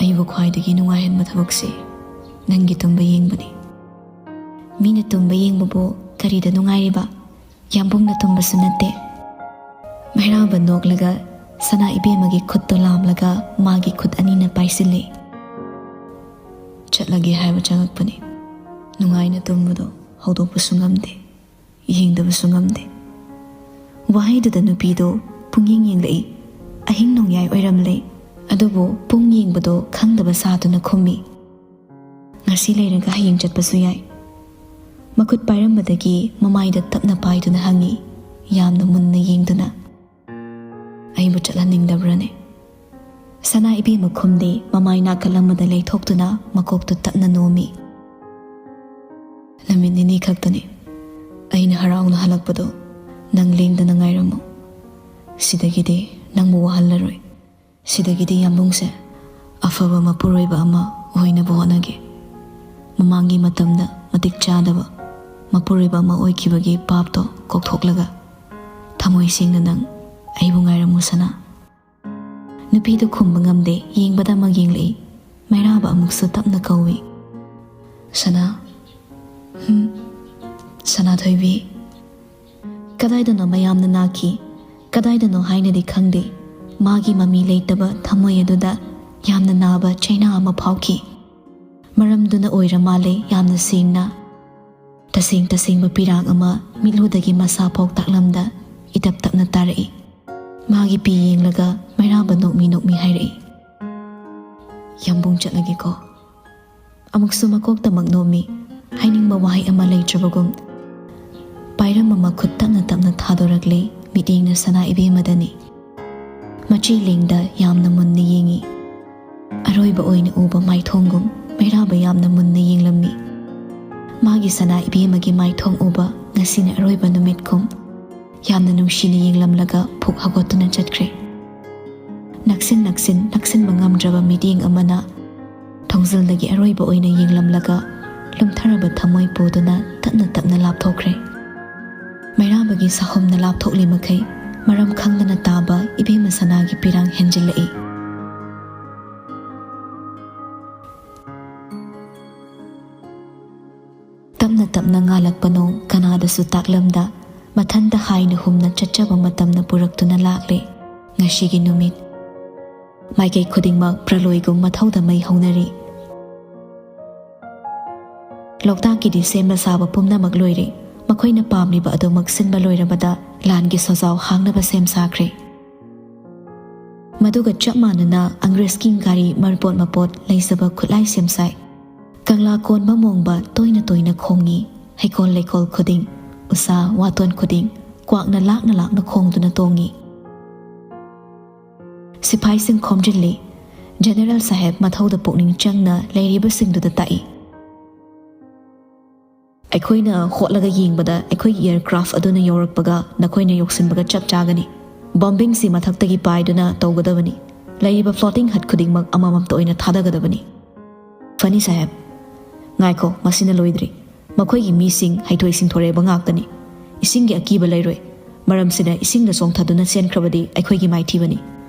"ꯑꯩꯕꯨ ꯈ꯭ꯋꯥꯏꯗꯒꯤ ꯅꯨꯡꯉꯥꯏꯍꯟꯕ ꯊꯕꯛꯁꯦ ꯅꯪꯒꯤ ꯇꯨꯝꯕ ꯌꯦꯡꯕꯅꯤ"꯫ "ꯃꯤꯅ ꯇꯨꯝꯕ ꯌꯦꯡꯕꯕꯨ ꯀꯔꯤꯗ ꯅꯨꯡꯉꯥꯏꯔꯤꯕ? ꯌꯥꯝꯕꯨꯡꯅ ꯇꯨꯝꯕꯁꯨ ꯅꯠꯇꯦ"꯫ ꯃꯩꯔꯥꯕ ꯅꯣꯛꯂꯒ ꯁꯅꯥ ꯏꯕꯦꯝꯃꯒꯤ ꯈꯨꯠꯇꯨ ꯂꯥꯝꯂꯒ ꯃꯥꯒꯤ ꯈꯨꯠ ꯑꯅꯤꯅ ꯄꯥꯏꯁꯤꯜꯂꯤ꯫ "ꯆꯠꯂꯒꯦ ꯍꯥꯏꯕ ꯆꯪꯉꯛꯄꯅꯤ꯫ ꯅꯨꯡꯉꯥꯏꯅ ꯇꯨꯝꯕꯗꯣ ꯍꯧꯗꯣꯛꯄꯁꯨ ꯉꯝꯗꯦ, ꯌꯦꯡꯗꯕꯁꯨ ꯉꯝꯗꯦ"꯫ ꯋꯥꯍꯩꯗꯨꯗ ꯅꯨꯄꯤꯗꯨ ꯄꯨꯡꯌꯦꯡ ꯌꯦꯡꯂꯛꯏ꯫ ꯑꯍꯤꯡ ꯅꯣꯡꯌꯥꯏ ꯑꯣꯏꯔꯝꯂꯦ, ꯑꯗꯨꯕꯨ ꯄꯨꯡ ꯌꯦꯡꯕꯗꯣ ꯈꯪꯗꯕ ꯁꯥꯗꯨꯅ ꯈꯨꯝꯃꯤ꯫ "ꯉꯁꯤ ꯂꯩꯔꯒ ꯍꯌꯦꯡ ꯆꯠꯄꯁꯨ ꯌꯥꯏ"꯫ ꯃꯈꯨꯠ ꯄꯥꯏꯔꯝꯕꯗꯒꯤ ꯃꯃꯥꯏꯗ ꯇꯞꯅ ꯄꯥꯏꯗꯨꯅ ꯍꯪꯉꯤ, ꯌꯥꯝꯅ ꯃꯨꯟꯅ ꯌꯦꯡꯗꯨꯅ꯫ ꯑꯩꯕꯨ ꯆꯠꯍꯟꯅꯤꯡꯗꯕ꯭ꯔꯅꯦ? ꯁꯅꯥ ꯏꯕꯦꯝꯃ ꯈꯨꯝꯗꯦ, ꯃꯃꯥꯏ ꯅꯥꯀꯜ ꯑꯃꯗ ꯂꯩꯊꯣꯛꯇꯨꯅ ꯃꯀꯣꯛꯇꯨ ꯇꯞꯅ ꯅꯣꯝꯃꯤ꯫ "ꯅꯨꯃꯤꯠ ꯅꯤꯅꯤ ꯈꯛꯇꯅꯤ꯫ ꯑꯩꯅ ꯍꯔꯥꯎꯅ ꯍꯜꯂꯛꯄꯗꯣ ꯅꯪ ꯂꯦꯡꯗꯅ ꯉꯥꯏꯔꯝꯃꯨ꯫ ꯁꯤꯗꯒꯤꯗꯤ ꯅꯪꯕꯨ ꯋꯥꯍꯜꯂꯔꯣꯏ꯫ ꯁꯤꯗꯒꯤꯗꯤ ꯌꯥꯝꯕꯨꯡꯁꯦ ꯑꯐꯕ ꯃꯄꯨꯔꯣꯏꯕ ꯑꯃ ꯑꯣꯏꯅꯕ ꯍꯣꯠꯅꯒꯦ꯫ ꯃꯃꯥꯡꯒꯤ ꯃꯇꯝꯗ ꯃꯇꯤꯛ ꯆꯥꯗꯕ ꯃꯄꯨꯔꯣꯏꯕ ꯑꯃ ꯑꯣꯏꯈꯤꯕꯒꯤ ꯄꯥꯞꯇꯣ ꯀꯣꯛꯊꯣꯛꯂꯒ ꯊꯃꯣꯏ ꯁꯦꯡꯅ ꯅꯪ ꯑꯩꯕꯨ ꯉꯥꯏꯔꯝꯃꯨ ꯁꯅꯥ꯫" ꯅꯨꯄꯤꯗꯨ ꯈꯨꯝꯕ ꯉꯝꯗꯦ, ꯌꯦꯡꯕꯗ ꯑꯃ ꯌꯦꯡꯂꯛꯏ꯫ ꯃꯩꯔꯥꯕ ꯑꯃꯨꯛꯁꯨ ꯇꯞꯅ ꯀꯧꯏ꯫ "ꯁꯅꯥ, ꯍꯝ, ꯁꯅꯥꯊꯣꯏꯕꯤ꯫" ꯀꯗꯥꯏꯗꯅꯣ ꯃꯌꯥꯝꯅ ꯅꯥꯈꯤ, ꯀꯗꯥꯏꯗꯅꯣ ꯍꯥꯏꯅꯗꯤ ꯈꯪꯗꯦ꯫ ꯃꯥꯒꯤ ꯃꯃꯤ ꯂꯩꯇꯕ ꯊꯃꯣꯏ ꯑꯗꯨꯗ ꯌꯥꯝꯅ ꯅꯥꯕ ꯆꯩꯅꯥ ꯑꯃ ꯐꯥꯎꯈꯤ꯫ ꯃꯔꯝꯗꯨꯅ ꯑꯣꯏꯔ ꯃꯥꯜꯂꯦ ꯌꯥꯝꯅ ꯁꯦꯡꯅ꯫ ꯇꯁꯦꯡ ꯇꯁꯦꯡꯕ ꯄꯤꯔꯥꯡ ꯑꯃ ꯃꯤꯠꯂꯨꯗꯒꯤ ꯃꯁꯥ ꯐꯥꯎ ꯇꯥꯛꯂꯝꯗ ꯏꯇꯞ ꯇꯞꯅ ꯇꯥꯔꯛꯏ꯫ ꯃꯥꯒꯤ ꯄꯤ ꯌꯦꯡꯂꯒ ꯃꯩꯔꯥꯕ ꯅꯣꯛꯃꯤ ꯅꯣꯛꯃꯤ ꯍꯥꯏꯔꯛꯏ, "ꯌꯥꯝꯕꯨꯡ ꯆꯠꯂꯒꯦꯀꯣ꯫" ꯑꯃꯨꯛꯁꯨ ꯃꯀꯣꯛꯇꯃꯛ ꯅꯣꯝꯃꯤ꯫ ꯍꯥꯏꯅꯤꯡꯕ ꯋꯥꯍꯩ ꯑꯃ ꯂꯩꯇ꯭ꯔꯕꯒꯨꯝ ꯄꯥꯏꯔꯝꯕ ꯃꯈꯨꯠ ꯇꯞꯅ ꯇꯞꯅ ꯊꯥꯗꯣꯔꯛꯂꯦ꯫ ꯃꯤꯠꯌꯦꯡꯅ ꯁꯅꯥ ꯏꯕꯦꯝꯃꯗꯅꯤ꯫ ꯃꯆꯤ ꯂꯦꯡꯗ ꯌꯥꯝꯅ ꯃꯨꯟꯅ ꯌꯦꯡꯏ꯫ ꯑꯔꯣꯏꯕ ꯑꯣꯏꯅ ꯎꯕ ꯃꯥꯏꯊꯣꯡꯒꯨꯝ ꯃꯩꯔꯥꯕ ꯌꯥꯝꯅ ꯃꯨꯟꯅ ꯌꯦꯡꯂꯝꯃꯤ꯫ ꯃꯥꯒꯤ ꯁꯅꯥ ꯏꯕꯦꯝꯃꯒꯤ ꯃꯥꯏꯊꯣꯡ ꯎꯕ ꯉꯁꯤꯅ ꯑꯔꯣꯏꯕ ꯅꯨꯃꯤꯠꯀꯨꯝ ꯌꯥꯝꯅ ꯅꯨꯡꯁꯤꯅ ꯌꯦꯡꯂꯝꯂꯒ ꯄꯨꯛ ꯍꯧꯒꯠꯇꯨꯅ ꯆꯠꯈ꯭ꯔꯦ꯫ ꯅꯛꯁꯤꯟ ꯅꯛꯁꯤꯟ ꯅꯛꯁꯤꯟꯕ ꯉꯝꯗ꯭ꯔꯕ ꯃꯤꯠꯌꯦꯡ ꯑꯃꯅ ꯊꯣꯡꯖꯤꯜꯗꯒꯤ ꯑꯔꯣꯏꯕ ꯑꯣꯏꯅ ꯌꯦꯡꯂꯝꯂꯒ ꯂꯨꯝꯊꯔꯕ ꯊꯃꯣꯏ ꯄꯨꯗꯨꯅ ꯇꯞꯅ ꯇꯞꯅ ꯂꯥꯞꯊꯣꯛꯈ꯭ꯔꯦ꯫ ꯃꯩꯔꯥꯕꯒꯤ ꯁꯥꯍꯨꯝꯅ ꯂꯥꯞꯊꯣꯛꯂꯤ ꯃꯈꯩ ꯃꯔꯝ ꯈꯪꯗꯅ ꯇꯥꯕ ꯏꯕꯦꯝꯃ ꯁꯅꯥꯒꯤ ꯄꯤꯔꯥꯡ ꯍꯦꯟꯖꯤꯜꯂꯛꯏ꯫ ꯇꯞꯅ ꯇꯞꯅ ꯉꯥꯜꯂꯛꯄ ꯅꯣꯡ ꯀꯅꯥꯗꯁꯨ ꯇꯥꯛꯂꯝꯗ ꯃꯊꯟꯇ ꯍꯥꯏꯅ ꯍꯨꯝꯅ ꯆꯠꯆꯕ ꯃꯇꯝꯅ ꯄꯨꯔꯛꯇꯨꯅ ꯂꯥꯛꯂꯦ ꯉꯁꯤꯒꯤ ꯅꯨꯃꯤꯠ꯫ ꯃꯥꯏꯀꯩ ꯈꯨꯗꯤꯡꯃꯛ ꯄ꯭ꯔꯂꯣꯏꯒꯨꯝ ꯃꯊꯧꯗ ꯃꯩ ꯍꯧꯅꯔꯤ꯫ ꯂꯣꯛꯇꯥꯛꯀꯤꯗꯤ ꯁꯦꯝꯕ ꯁꯥꯕ ꯄꯨꯝꯅꯃꯛ ꯂꯣꯏꯔꯦ꯫ ꯃꯈꯣꯏꯅ ꯄꯥꯝꯂꯤꯕ ꯑꯗꯨꯃꯛ ꯁꯤꯟꯕ ꯂꯣꯏꯔꯕꯗ ꯂꯥꯟꯒꯤ ꯁꯣꯖꯥꯎ ꯍꯥꯡꯅꯕ ꯁꯦꯝ ꯁꯥꯈ꯭ꯔꯦ꯫ ꯃꯗꯨꯒ ꯆꯞ ꯃꯥꯟꯅꯅ ꯑꯪꯒ꯭ꯔꯦꯖꯀꯤ ꯒꯥꯔꯤ ꯃꯔꯄꯣꯠ ꯃꯄꯣꯠ ꯂꯩꯖꯕ ꯈꯨꯠꯂꯥꯏ ꯁꯦꯝꯁꯥꯏ꯫ ꯀꯪꯂꯥ ꯀꯣꯟꯕ ꯃꯣꯡꯕ ꯇꯣꯏꯅ ꯇꯣꯏꯅ ꯈꯣꯡꯉꯤ꯫ ꯍꯩꯀꯣꯜ ꯂꯩꯀꯣꯜ ꯈꯨꯗꯤꯡ, ꯎꯁꯥ ꯋꯥꯇꯣꯟ ꯈꯨꯗꯤꯡ ꯀ꯭ꯋꯥꯛꯅ ꯂꯥꯛꯅ ꯂꯥꯛꯅ ꯈꯣꯡꯗꯨꯅ ꯇꯣꯡꯉꯤ꯫ ꯁꯤꯐꯥꯏꯁꯤꯡ ꯈꯣꯝꯖꯤꯜꯂꯤ꯫ ꯖꯦꯅꯦꯔꯦꯜ ꯁꯥꯍꯦꯕ ꯃꯊꯧꯗ ꯄꯨꯛꯅꯤꯡ ꯆꯪꯅ ꯂꯩꯔꯤꯕꯁꯤꯡꯗꯨꯗ ꯇꯥꯛꯏ꯫ ꯑꯩꯈꯣꯏꯅ ꯍꯣꯠꯂꯒ ꯌꯦꯡꯕꯗ ꯑꯩꯈꯣꯏꯒꯤ ꯑꯦꯌꯔꯀ꯭ꯔꯥꯐ ꯑꯗꯨꯅ ꯌꯧꯔꯛꯄꯒ ꯅꯈꯣꯏꯅ ꯌꯧꯁꯤꯟꯕꯒ ꯆꯞ ꯆꯥꯒꯅꯤ꯫ ꯕꯣꯝꯕꯤꯡꯁꯤ ꯃꯊꯛꯇꯒꯤ ꯄꯥꯏꯗꯨꯅ ꯇꯧꯒꯗꯕꯅꯤ꯫ ꯂꯩꯔꯤꯕ ꯐ꯭ꯂꯣꯇꯤꯡ ꯍꯠ ꯈꯨꯗꯤꯡꯃꯛ ꯑꯃꯃꯝꯇ ꯑꯣꯏꯅ ꯊꯥꯗꯒꯗꯕꯅꯤ꯫ ꯐꯅꯤ ꯁꯥꯍꯦꯕ꯫ ꯉꯥꯏꯈꯣ, ꯃꯁꯤꯅ ꯂꯣꯏꯗ꯭ꯔꯤ꯫ ꯃꯈꯣꯏꯒꯤ ꯃꯤꯁꯤꯡ ꯍꯩꯊꯣꯏ ꯁꯤꯡꯊꯣꯔꯦꯕ ꯉꯥꯛꯇꯅꯤ꯫ ꯏꯁꯤꯡꯒꯤ ꯑꯀꯤꯕ ꯂꯩꯔꯣꯏ꯫ ꯃꯔꯝꯁꯤꯅ ꯏꯁꯤꯡꯗ ꯆꯣꯡꯊꯗꯨꯅ ꯆꯦꯟꯈ꯭ꯔꯕꯗꯤ ꯑꯩꯈꯣꯏꯒꯤ ꯃꯥꯏꯊꯤꯕꯅꯤ꯫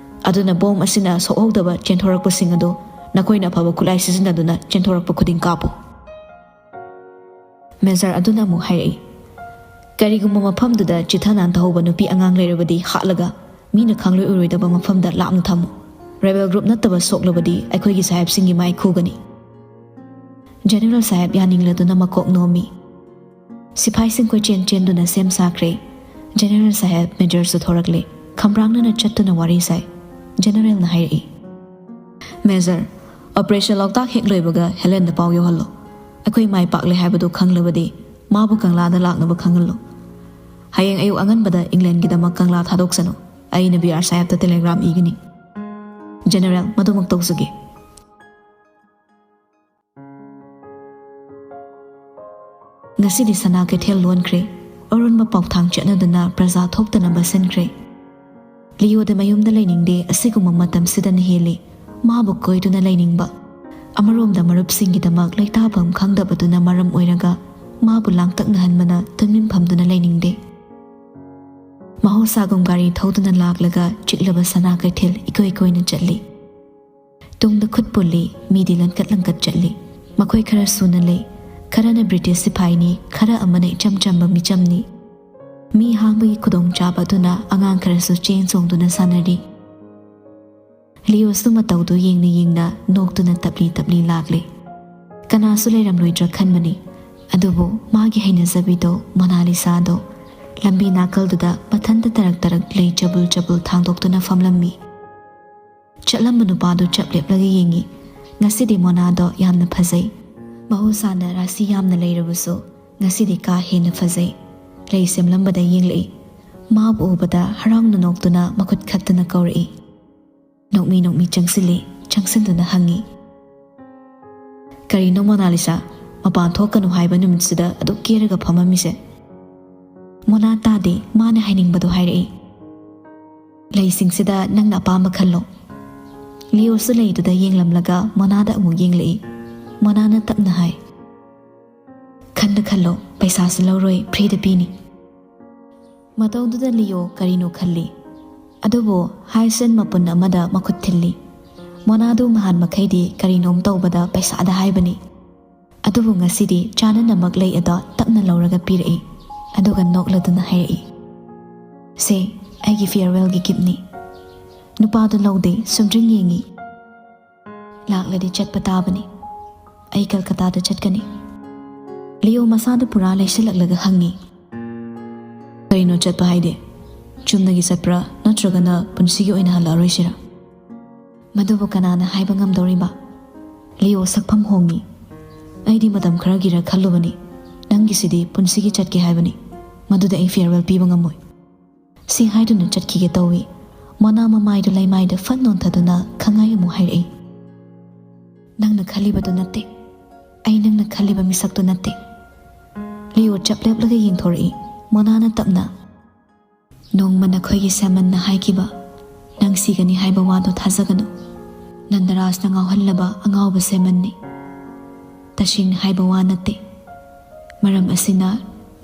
ꯑꯗꯨꯅ ꯕꯣꯝ ꯑꯁꯤꯅ ꯁꯣꯛꯍꯧꯗꯕ ꯆꯦꯟꯊꯣꯔꯛꯄꯁꯤꯡ ꯑꯗꯨ ꯅꯈꯣꯏꯅ ꯑꯐꯕ ꯈꯨꯠꯂꯥꯏ ꯁꯤꯖꯤꯟꯅꯗꯨꯅ ꯆꯦꯟꯊꯣꯔꯛꯄ ꯈꯨꯗꯤꯡ ꯀꯥꯞꯄꯨ꯫ ꯃꯦꯖꯔ ꯑꯗꯨꯅ ꯑꯃꯨꯛ ꯍꯥꯏꯔꯛꯏ, "ꯀꯔꯤꯒꯨꯝꯕ ꯃꯐꯝꯗꯨꯗ ꯆꯤꯊ ꯅꯥꯟꯊꯍꯧꯕ ꯅꯨꯄꯤ ꯑꯉꯥꯡ ꯂꯩꯔꯕꯗꯤ ꯍꯥꯠꯂꯒ ꯃꯤꯅ ꯈꯪꯂꯣꯏ ꯎꯔꯣꯏꯗꯕ ꯃꯐꯝꯗ ꯂꯥꯞꯅ ꯊꯝꯃꯨ꯫ ꯔꯦꯕꯦꯜ ꯒ꯭ꯔꯨꯞ ꯅꯠꯇꯕ ꯁꯣꯛꯂꯕꯗꯤ ꯑꯩꯈꯣꯏꯒꯤ ꯁꯥꯍꯦꯕꯁꯤꯡꯒꯤ ꯃꯥꯏ ꯈꯨꯒꯅꯤ꯫" ꯖꯦꯅꯦꯔꯦꯜ ꯁꯥꯍꯦꯕ ꯌꯥꯅꯤꯡꯂꯗꯨꯅ ꯃꯀꯣꯛ ꯅꯣꯝꯃꯤ꯫ ꯁꯤꯐꯥꯏꯁꯤꯡ ꯀꯣꯏꯆꯦꯟ ꯆꯦꯟꯗꯨꯅ ꯁꯦꯝ ꯁꯥꯈ꯭ꯔꯦ꯫ ꯖꯦꯅꯦꯔꯦꯜ ꯁꯥꯍꯦꯕ ꯃꯦꯖꯔꯁꯨ ꯊꯣꯔꯛꯂꯦ꯫ ꯈꯝꯕ꯭ꯔꯥꯡꯅꯅ ꯆꯠꯇꯨꯅ ꯋꯥꯔꯤ ꯁꯥꯏ꯫ ꯖꯦꯅꯦꯔꯦꯜꯅ ꯍꯥꯏꯔꯛꯏ, "ꯃꯦꯖꯔ, ꯑꯣꯄꯔꯦꯁꯟ ꯂꯣꯛꯇꯥꯛ ꯍꯦꯛ ꯂꯣꯏꯕꯒ ꯍꯦꯂꯦꯟꯗ ꯄꯥꯎ ꯌꯧꯍꯜꯂꯣ꯫ ꯑꯩꯈꯣꯏ ꯃꯥꯏ ꯄꯥꯛꯂꯦ ꯍꯥꯏꯕꯗꯨ ꯈꯪꯂꯕꯗꯤ ꯃꯥꯕꯨ ꯀꯪꯂꯥꯗ ꯂꯥꯛꯅꯕ ꯈꯪꯍꯜꯂꯨ꯫ ꯍꯌꯦꯡ ꯑꯌꯨꯛ ꯑꯉꯟꯕꯗ ꯏꯪꯂꯦꯟꯒꯤꯗꯃꯛ ꯀꯪꯂꯥ ꯊꯥꯗꯣꯛꯁꯅꯨ꯫ ꯑꯩꯅ ꯕꯤ ꯑꯥꯔ ꯁꯥꯍꯦꯕꯇ ꯇꯦꯂꯦꯒ꯭ꯔꯥꯝ ꯏꯒꯅꯤ꯫" "ꯖꯦꯅꯦꯔꯦꯜ, ꯃꯗꯨꯃꯛ ꯇꯧꯖꯒꯦ꯫" ꯉꯁꯤꯗꯤ ꯁꯅꯥ ꯀꯩꯊꯦꯜ ꯂꯣꯟꯈ꯭ꯔꯦ꯫ ꯑꯔꯨꯟꯕ ꯄꯥꯎꯊꯥꯡ ꯆꯠꯅꯗꯨꯅ ꯄ꯭ꯔꯖꯥ ꯊꯣꯛꯇꯅꯕ ꯁꯤꯟꯈ꯭ꯔꯦ꯫ ꯂꯤꯑꯣꯗ ꯃꯌꯨꯝꯗ ꯂꯩꯅꯤꯡꯗꯦ ꯑꯁꯤꯒꯨꯝꯕ ꯃꯇꯝꯁꯤꯗꯅ ꯍꯦꯜꯂꯤ ꯃꯥꯕꯨ ꯀꯣꯏꯗꯨꯅ ꯂꯩꯅꯤꯡꯕ꯫ ꯑꯃꯔꯣꯝꯗ ꯃꯔꯨꯞꯁꯤꯡꯒꯤꯗꯃꯛ ꯂꯩꯇꯥꯐꯝ ꯈꯪꯗꯕꯗꯨꯅ ꯃꯔꯝ ꯑꯣꯏꯔꯒ ꯃꯥꯕꯨ ꯂꯥꯡꯇꯛꯅꯍꯟꯕꯅ ꯇꯨꯃꯤꯟꯐꯝꯗꯨꯅ ꯂꯩꯅꯤꯡꯗꯦ꯫ ꯃꯍꯧꯁꯥꯒꯨꯝ ꯒꯥꯔꯤ ꯊꯧꯗꯨꯅ ꯂꯥꯛꯂꯒ ꯆꯤꯛꯂꯕ ꯁꯅꯥ ꯀꯩꯊꯦꯜ ꯏꯀꯣꯏ ꯀꯣꯏꯅ ꯆꯠꯂꯤ꯫ ꯇꯨꯡꯗ ꯈꯨꯠ ꯄꯨꯜꯂꯤ, ꯃꯤꯗꯤ ꯂꯟꯀꯠ ꯂꯟꯀꯠ ꯆꯠꯂꯤ꯫ ꯃꯈꯣꯏ ꯈꯔ ꯁꯨꯅ ꯂꯩ꯫ ꯈꯔꯅ ꯕ꯭ꯔꯤꯇꯤꯁ ꯁꯤꯐꯥꯏꯅꯤ, ꯈꯔ ꯑꯃꯅ ꯏꯆꯝ ꯆꯝꯕ ꯃꯤꯆꯝꯅꯤ꯫ ꯃꯤ ꯍꯥꯡꯕꯒꯤ ꯈꯨꯗꯣꯡꯆꯥꯕ ꯑꯗꯨꯅ ꯑꯉꯥꯡ ꯈꯔꯁꯨ ꯆꯦꯟ ꯆꯣꯡꯗꯨꯅ ꯁꯥꯟꯅꯔꯤ꯫ ꯂꯤꯑꯣꯁꯨ ꯃꯇꯧꯗꯨ ꯌꯦꯡꯅ ꯌꯦꯡꯅ ꯅꯣꯛꯇꯨꯅ ꯇꯞꯂꯤ ꯇꯞꯂꯤ ꯂꯥꯛꯂꯤ꯫ ꯀꯅꯥꯁꯨ ꯂꯩꯔꯝꯂꯣꯏꯗ꯭ꯔꯥ ꯈꯟꯕꯅꯤ, ꯑꯗꯨꯕꯨ ꯃꯥꯒꯤ ꯍꯩꯅꯖꯕꯤꯗꯣ, ꯃꯣꯅꯥꯂꯤꯁꯥꯗꯣ, ꯂꯝꯕꯤ ꯅꯥꯀꯜꯗꯨꯗ ꯃꯊꯟꯇ ꯇꯔꯛ ꯇꯔꯛ ꯂꯩ ꯆꯕꯨꯜ ꯆꯕꯨꯜ ꯊꯥꯡꯗꯣꯛꯇꯨꯅ ꯐꯝꯂꯝꯃꯤ꯫ ꯆꯠꯂꯝꯕ ꯅꯨꯄꯥꯗꯨ ꯆꯞ ꯂꯦꯞꯂꯒ ꯌꯦꯡꯉꯤ꯫ ꯉꯁꯤꯗꯤ ꯃꯣꯅꯥꯗꯣ ꯌꯥꯝꯅ ꯐꯖꯩ꯫ ꯃꯍꯧꯁꯥꯅ ꯔꯥꯁꯤ ꯌꯥꯝꯅ ꯂꯩꯔꯕꯁꯨ ꯉꯁꯤꯗꯤ ꯀꯥ ꯍꯦꯟꯅ ꯐꯖꯩ꯫ ꯂꯩ ꯁꯦꯝꯂꯝꯕꯗ ꯌꯦꯡꯂꯛꯏ꯫ ꯃꯥꯕꯨ ꯎꯕꯗ ꯍꯔꯥꯎꯅ ꯅꯣꯛꯇꯨꯅ ꯃꯈꯨꯠ ꯈꯠꯇꯨꯅ ꯀꯧꯔꯛꯏ꯫ ꯅꯣꯛꯃꯤ ꯅꯣꯛꯃꯤ ꯆꯪꯁꯤꯜꯂꯤ꯫ ꯆꯪꯁꯤꯟꯗꯨꯅ ꯍꯪꯉꯤ, "ꯀꯔꯤꯅꯣ ꯃꯣꯅꯥꯂꯤꯁꯥ, ꯃꯄꯥꯟ ꯊꯣꯛꯀꯅꯨ ꯍꯥꯏꯕ ꯅꯨꯃꯤꯠꯁꯤꯗ ꯑꯗꯨꯛ ꯀꯦꯔꯒ ꯐꯝꯃꯝꯃꯤꯁꯦ?" ꯃꯣꯅꯥ ꯇꯥꯗꯦ, ꯃꯥꯅ ꯍꯥꯏꯅꯤꯡꯕꯗꯣ ꯍꯥꯏꯔꯛꯏ꯫ "ꯂꯩꯁꯤꯡꯁꯤꯗ ꯅꯪꯅ ꯑꯄꯥꯝꯕ ꯈꯜꯂꯣ꯫" ꯂꯤꯑꯣꯁꯨ ꯂꯩꯗꯨꯗ ꯌꯦꯡꯂꯝꯂꯒ ꯃꯣꯅꯥꯗ ꯑꯃꯨꯛ ꯌꯦꯡꯂꯛꯏ꯫ ꯃꯣꯅꯥꯅ ꯇꯞꯅ ꯍꯥꯏ, "ꯈꯟꯗ ꯈꯜꯂꯣ, ꯄꯩꯁꯥꯁꯨ ꯂꯧꯔꯣꯏ, ꯐ꯭ꯔꯤꯗ ꯄꯤꯅꯤ꯫" ꯃꯇꯧꯗꯨꯗ ꯂꯤꯑꯣ ꯀꯔꯤꯅꯣ ꯈꯜꯂꯤ꯫ ꯑꯗꯨꯕꯨ ꯍꯥꯏꯁꯦꯟ ꯃꯄꯨꯟ ꯑꯃꯗ ꯃꯈꯨꯠ ꯊꯤꯜꯂꯤ꯫ ꯃꯣꯅꯥꯗꯨ ꯅꯍꯥꯟ ꯃꯈꯩꯗꯤ ꯀꯔꯤꯅꯣꯝ ꯇꯧꯕꯗ ꯄꯩꯁꯥꯗ ꯍꯥꯏꯕꯅꯤ꯫ ꯑꯗꯨꯕꯨ ꯉꯁꯤꯗꯤ ꯆꯥꯅꯅꯃꯛ ꯂꯩ ꯑꯗꯣ ꯇꯞꯅ ꯂꯧꯔꯒ ꯄꯤꯔꯛꯏ꯫ ꯑꯗꯨꯒ ꯅꯣꯛꯂꯗꯨꯅ ꯍꯥꯏꯔꯛꯏ, "ꯁꯦ, ꯑꯩꯒꯤ ꯐꯤꯌꯔꯋꯦꯜꯒꯤ ꯒꯤꯐꯅꯤ꯫" ꯅꯨꯄꯥꯗꯨ ꯂꯧꯗꯦ, ꯁꯨꯝꯗ꯭ꯔꯤꯡ ꯌꯦꯡꯉꯤ꯫ "ꯂꯥꯛꯂꯗꯤ ꯆꯠꯄ ꯇꯥꯕꯅꯤ꯫ ꯑꯩ ꯀꯜꯀꯇꯥꯗ ꯆꯠꯀꯅꯤ꯫" ꯂꯤꯑꯣ ꯃꯁꯥꯗ ꯄꯨꯔꯥ ꯂꯩꯁꯤꯜꯂꯛꯂꯒ ꯍꯪꯉꯤ, "ꯀꯔꯤꯅꯣ ꯆꯠꯄ ꯍꯥꯏꯗꯤ? ꯆꯨꯝꯅꯒꯤ ꯆꯠꯄ꯭ꯔꯥ, ꯅꯠꯇ꯭ꯔꯒꯅ ꯄꯨꯟꯁꯤꯒꯤ ꯑꯣꯏꯅ ꯍꯜꯂꯛꯑꯔꯣꯏꯁꯤꯔꯥ?" "ꯃꯗꯨꯕꯨ ꯀꯅꯥꯅ ꯍꯥꯏꯕ ꯉꯝꯗꯧꯔꯤꯕ?" ꯂꯤꯑꯣ ꯁꯛꯐꯝ ꯍꯣꯡꯉꯤ꯫ "ꯑꯩꯗꯤ ꯃꯇꯝ ꯈꯔꯒꯤꯔ ꯈꯜꯂꯨꯕꯅꯤ꯫ ꯅꯪꯒꯤꯁꯤꯗꯤ ꯄꯨꯟꯁꯤꯒꯤ ꯆꯠꯀꯦ ꯍꯥꯏꯕꯅꯤ꯫ ꯃꯗꯨꯗ ꯑꯩ ꯐꯤꯌꯔꯋꯦꯜ ꯄꯤꯕ ꯉꯝꯃꯣꯏ꯫" ꯁꯤ ꯍꯥꯏꯗꯨꯅ ꯆꯠꯈꯤꯒꯦ ꯇꯧꯏ꯫ ꯃꯣꯅꯥ ꯃꯃꯥꯏꯗꯨ ꯂꯩꯃꯥꯏꯗ ꯐꯠ ꯅꯣꯟꯊꯗꯨꯅ ꯈꯪꯉꯥꯏ ꯑꯃꯨꯛ ꯍꯥꯏꯔꯛꯏ, "ꯅꯪꯅ ꯈꯜꯂꯤꯕꯗꯨ ꯅꯠꯇꯦ꯫ ꯑꯩ ꯅꯪꯅ ꯈꯜꯂꯤꯕ ꯃꯤꯁꯛꯇꯨ ꯅꯠꯇꯦ꯫" ꯂꯤꯑꯣ ꯆꯞ ꯂꯦꯞꯂꯒ ꯌꯦꯡꯊꯣꯔꯛꯏ꯫ ꯃꯣꯅꯥꯅ ꯇꯞꯅ, "ꯅꯣꯡꯃ ꯅꯈꯣꯏꯒꯤ ꯁꯦꯃꯟꯅ ꯍꯥꯏꯈꯤꯕ, ꯅꯪ ꯁꯤꯒꯅꯤ ꯍꯥꯏꯕ ꯋꯥꯗꯨ ꯊꯥꯖꯒꯅꯨ꯫ ꯅꯟꯗꯔꯥꯖꯅ ꯉꯥꯎꯍꯜꯂꯕ ꯑꯉꯥꯎꯕ ꯁꯦꯃꯟꯅꯤ꯫ ꯇꯁꯦꯡꯅ ꯍꯥꯏꯕ ꯋꯥ ꯅꯠꯇꯦ꯫ ꯃꯔꯝ ꯑꯁꯤꯅ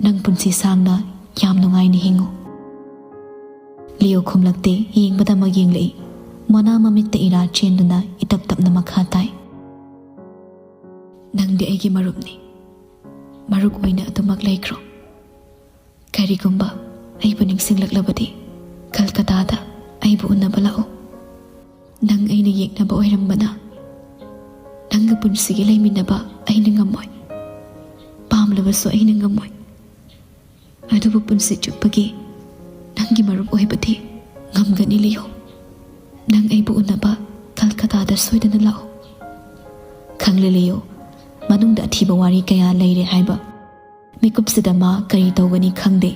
ꯅꯪ ꯄꯨꯟꯁꯤ ꯁꯥꯡꯅ ꯌꯥꯝ ꯅꯨꯡꯉꯥꯏꯅ ꯍꯤꯡꯉꯨ꯫" ꯂꯤꯑꯣ ꯈꯨꯝꯂꯛꯇꯦ, ꯌꯦꯡꯕꯗꯃꯛ ꯌꯦꯡꯂꯛꯏ꯫ ꯃꯣꯅꯥ ꯃꯃꯤꯠꯇ ꯏꯔꯥ ꯆꯦꯟꯗꯨꯅ ꯏꯇꯞ ꯇꯞꯅ ꯃꯈꯥ ꯇꯥꯏ, "ꯅꯪꯗꯤ ꯑꯩꯒꯤ ꯃꯔꯨꯞꯅꯤ꯫ ꯃꯔꯨꯞ ꯑꯣꯏꯅ ꯑꯗꯨꯃꯛ ꯂꯩꯈ꯭ꯔꯣ꯫ ꯀꯔꯤꯒꯨꯝꯕ ꯑꯩꯕꯨ ꯅꯤꯡꯁꯤꯡꯂꯛꯂꯕꯗꯤ ꯀꯜꯀꯇꯥꯗ ꯑꯩꯕꯨ ꯎꯅꯕ ꯂꯥꯛꯎ꯫ ꯅꯪ ꯑꯩꯅ ꯌꯦꯛꯅꯕ ꯑꯣꯏꯔꯝꯕꯅ ꯅꯪꯒ ꯄꯨꯟꯁꯤꯒꯤ ꯂꯩꯃꯤꯟꯅꯕ ꯑꯩꯅ ꯉꯝꯃꯣꯏ꯫ ꯄꯥꯝꯂꯕꯁꯨ ꯑꯩꯅ ꯉꯝꯃꯣꯏ꯫ ꯑꯗꯨꯕꯨ ꯄꯨꯟꯁꯤ ꯆꯨꯞꯄꯒꯤ ꯅꯪꯒꯤ ꯃꯔꯨꯞ ꯑꯣꯏꯕꯗꯤ ꯉꯝꯒꯅꯤ, ꯂꯤꯑꯣ꯫ ꯅꯪ ꯑꯩꯕꯨ ꯎꯅꯕ ꯀꯜꯀꯇꯥꯗ ꯁꯣꯏꯗꯅ ꯂꯥꯛꯎ꯫" ꯈꯪꯂꯦ, ꯂꯤꯑꯣ꯫ ꯃꯅꯨꯡꯗ ꯑꯊꯤꯕ ꯋꯥꯔꯤ ꯀꯌꯥ ꯂꯩꯔꯦ ꯍꯥꯏꯕ꯫ ꯃꯤꯀꯨꯞꯁꯤꯗ ꯃꯥ ꯀꯔꯤ ꯇꯧꯒꯅꯤ ꯈꯪꯗꯦ꯫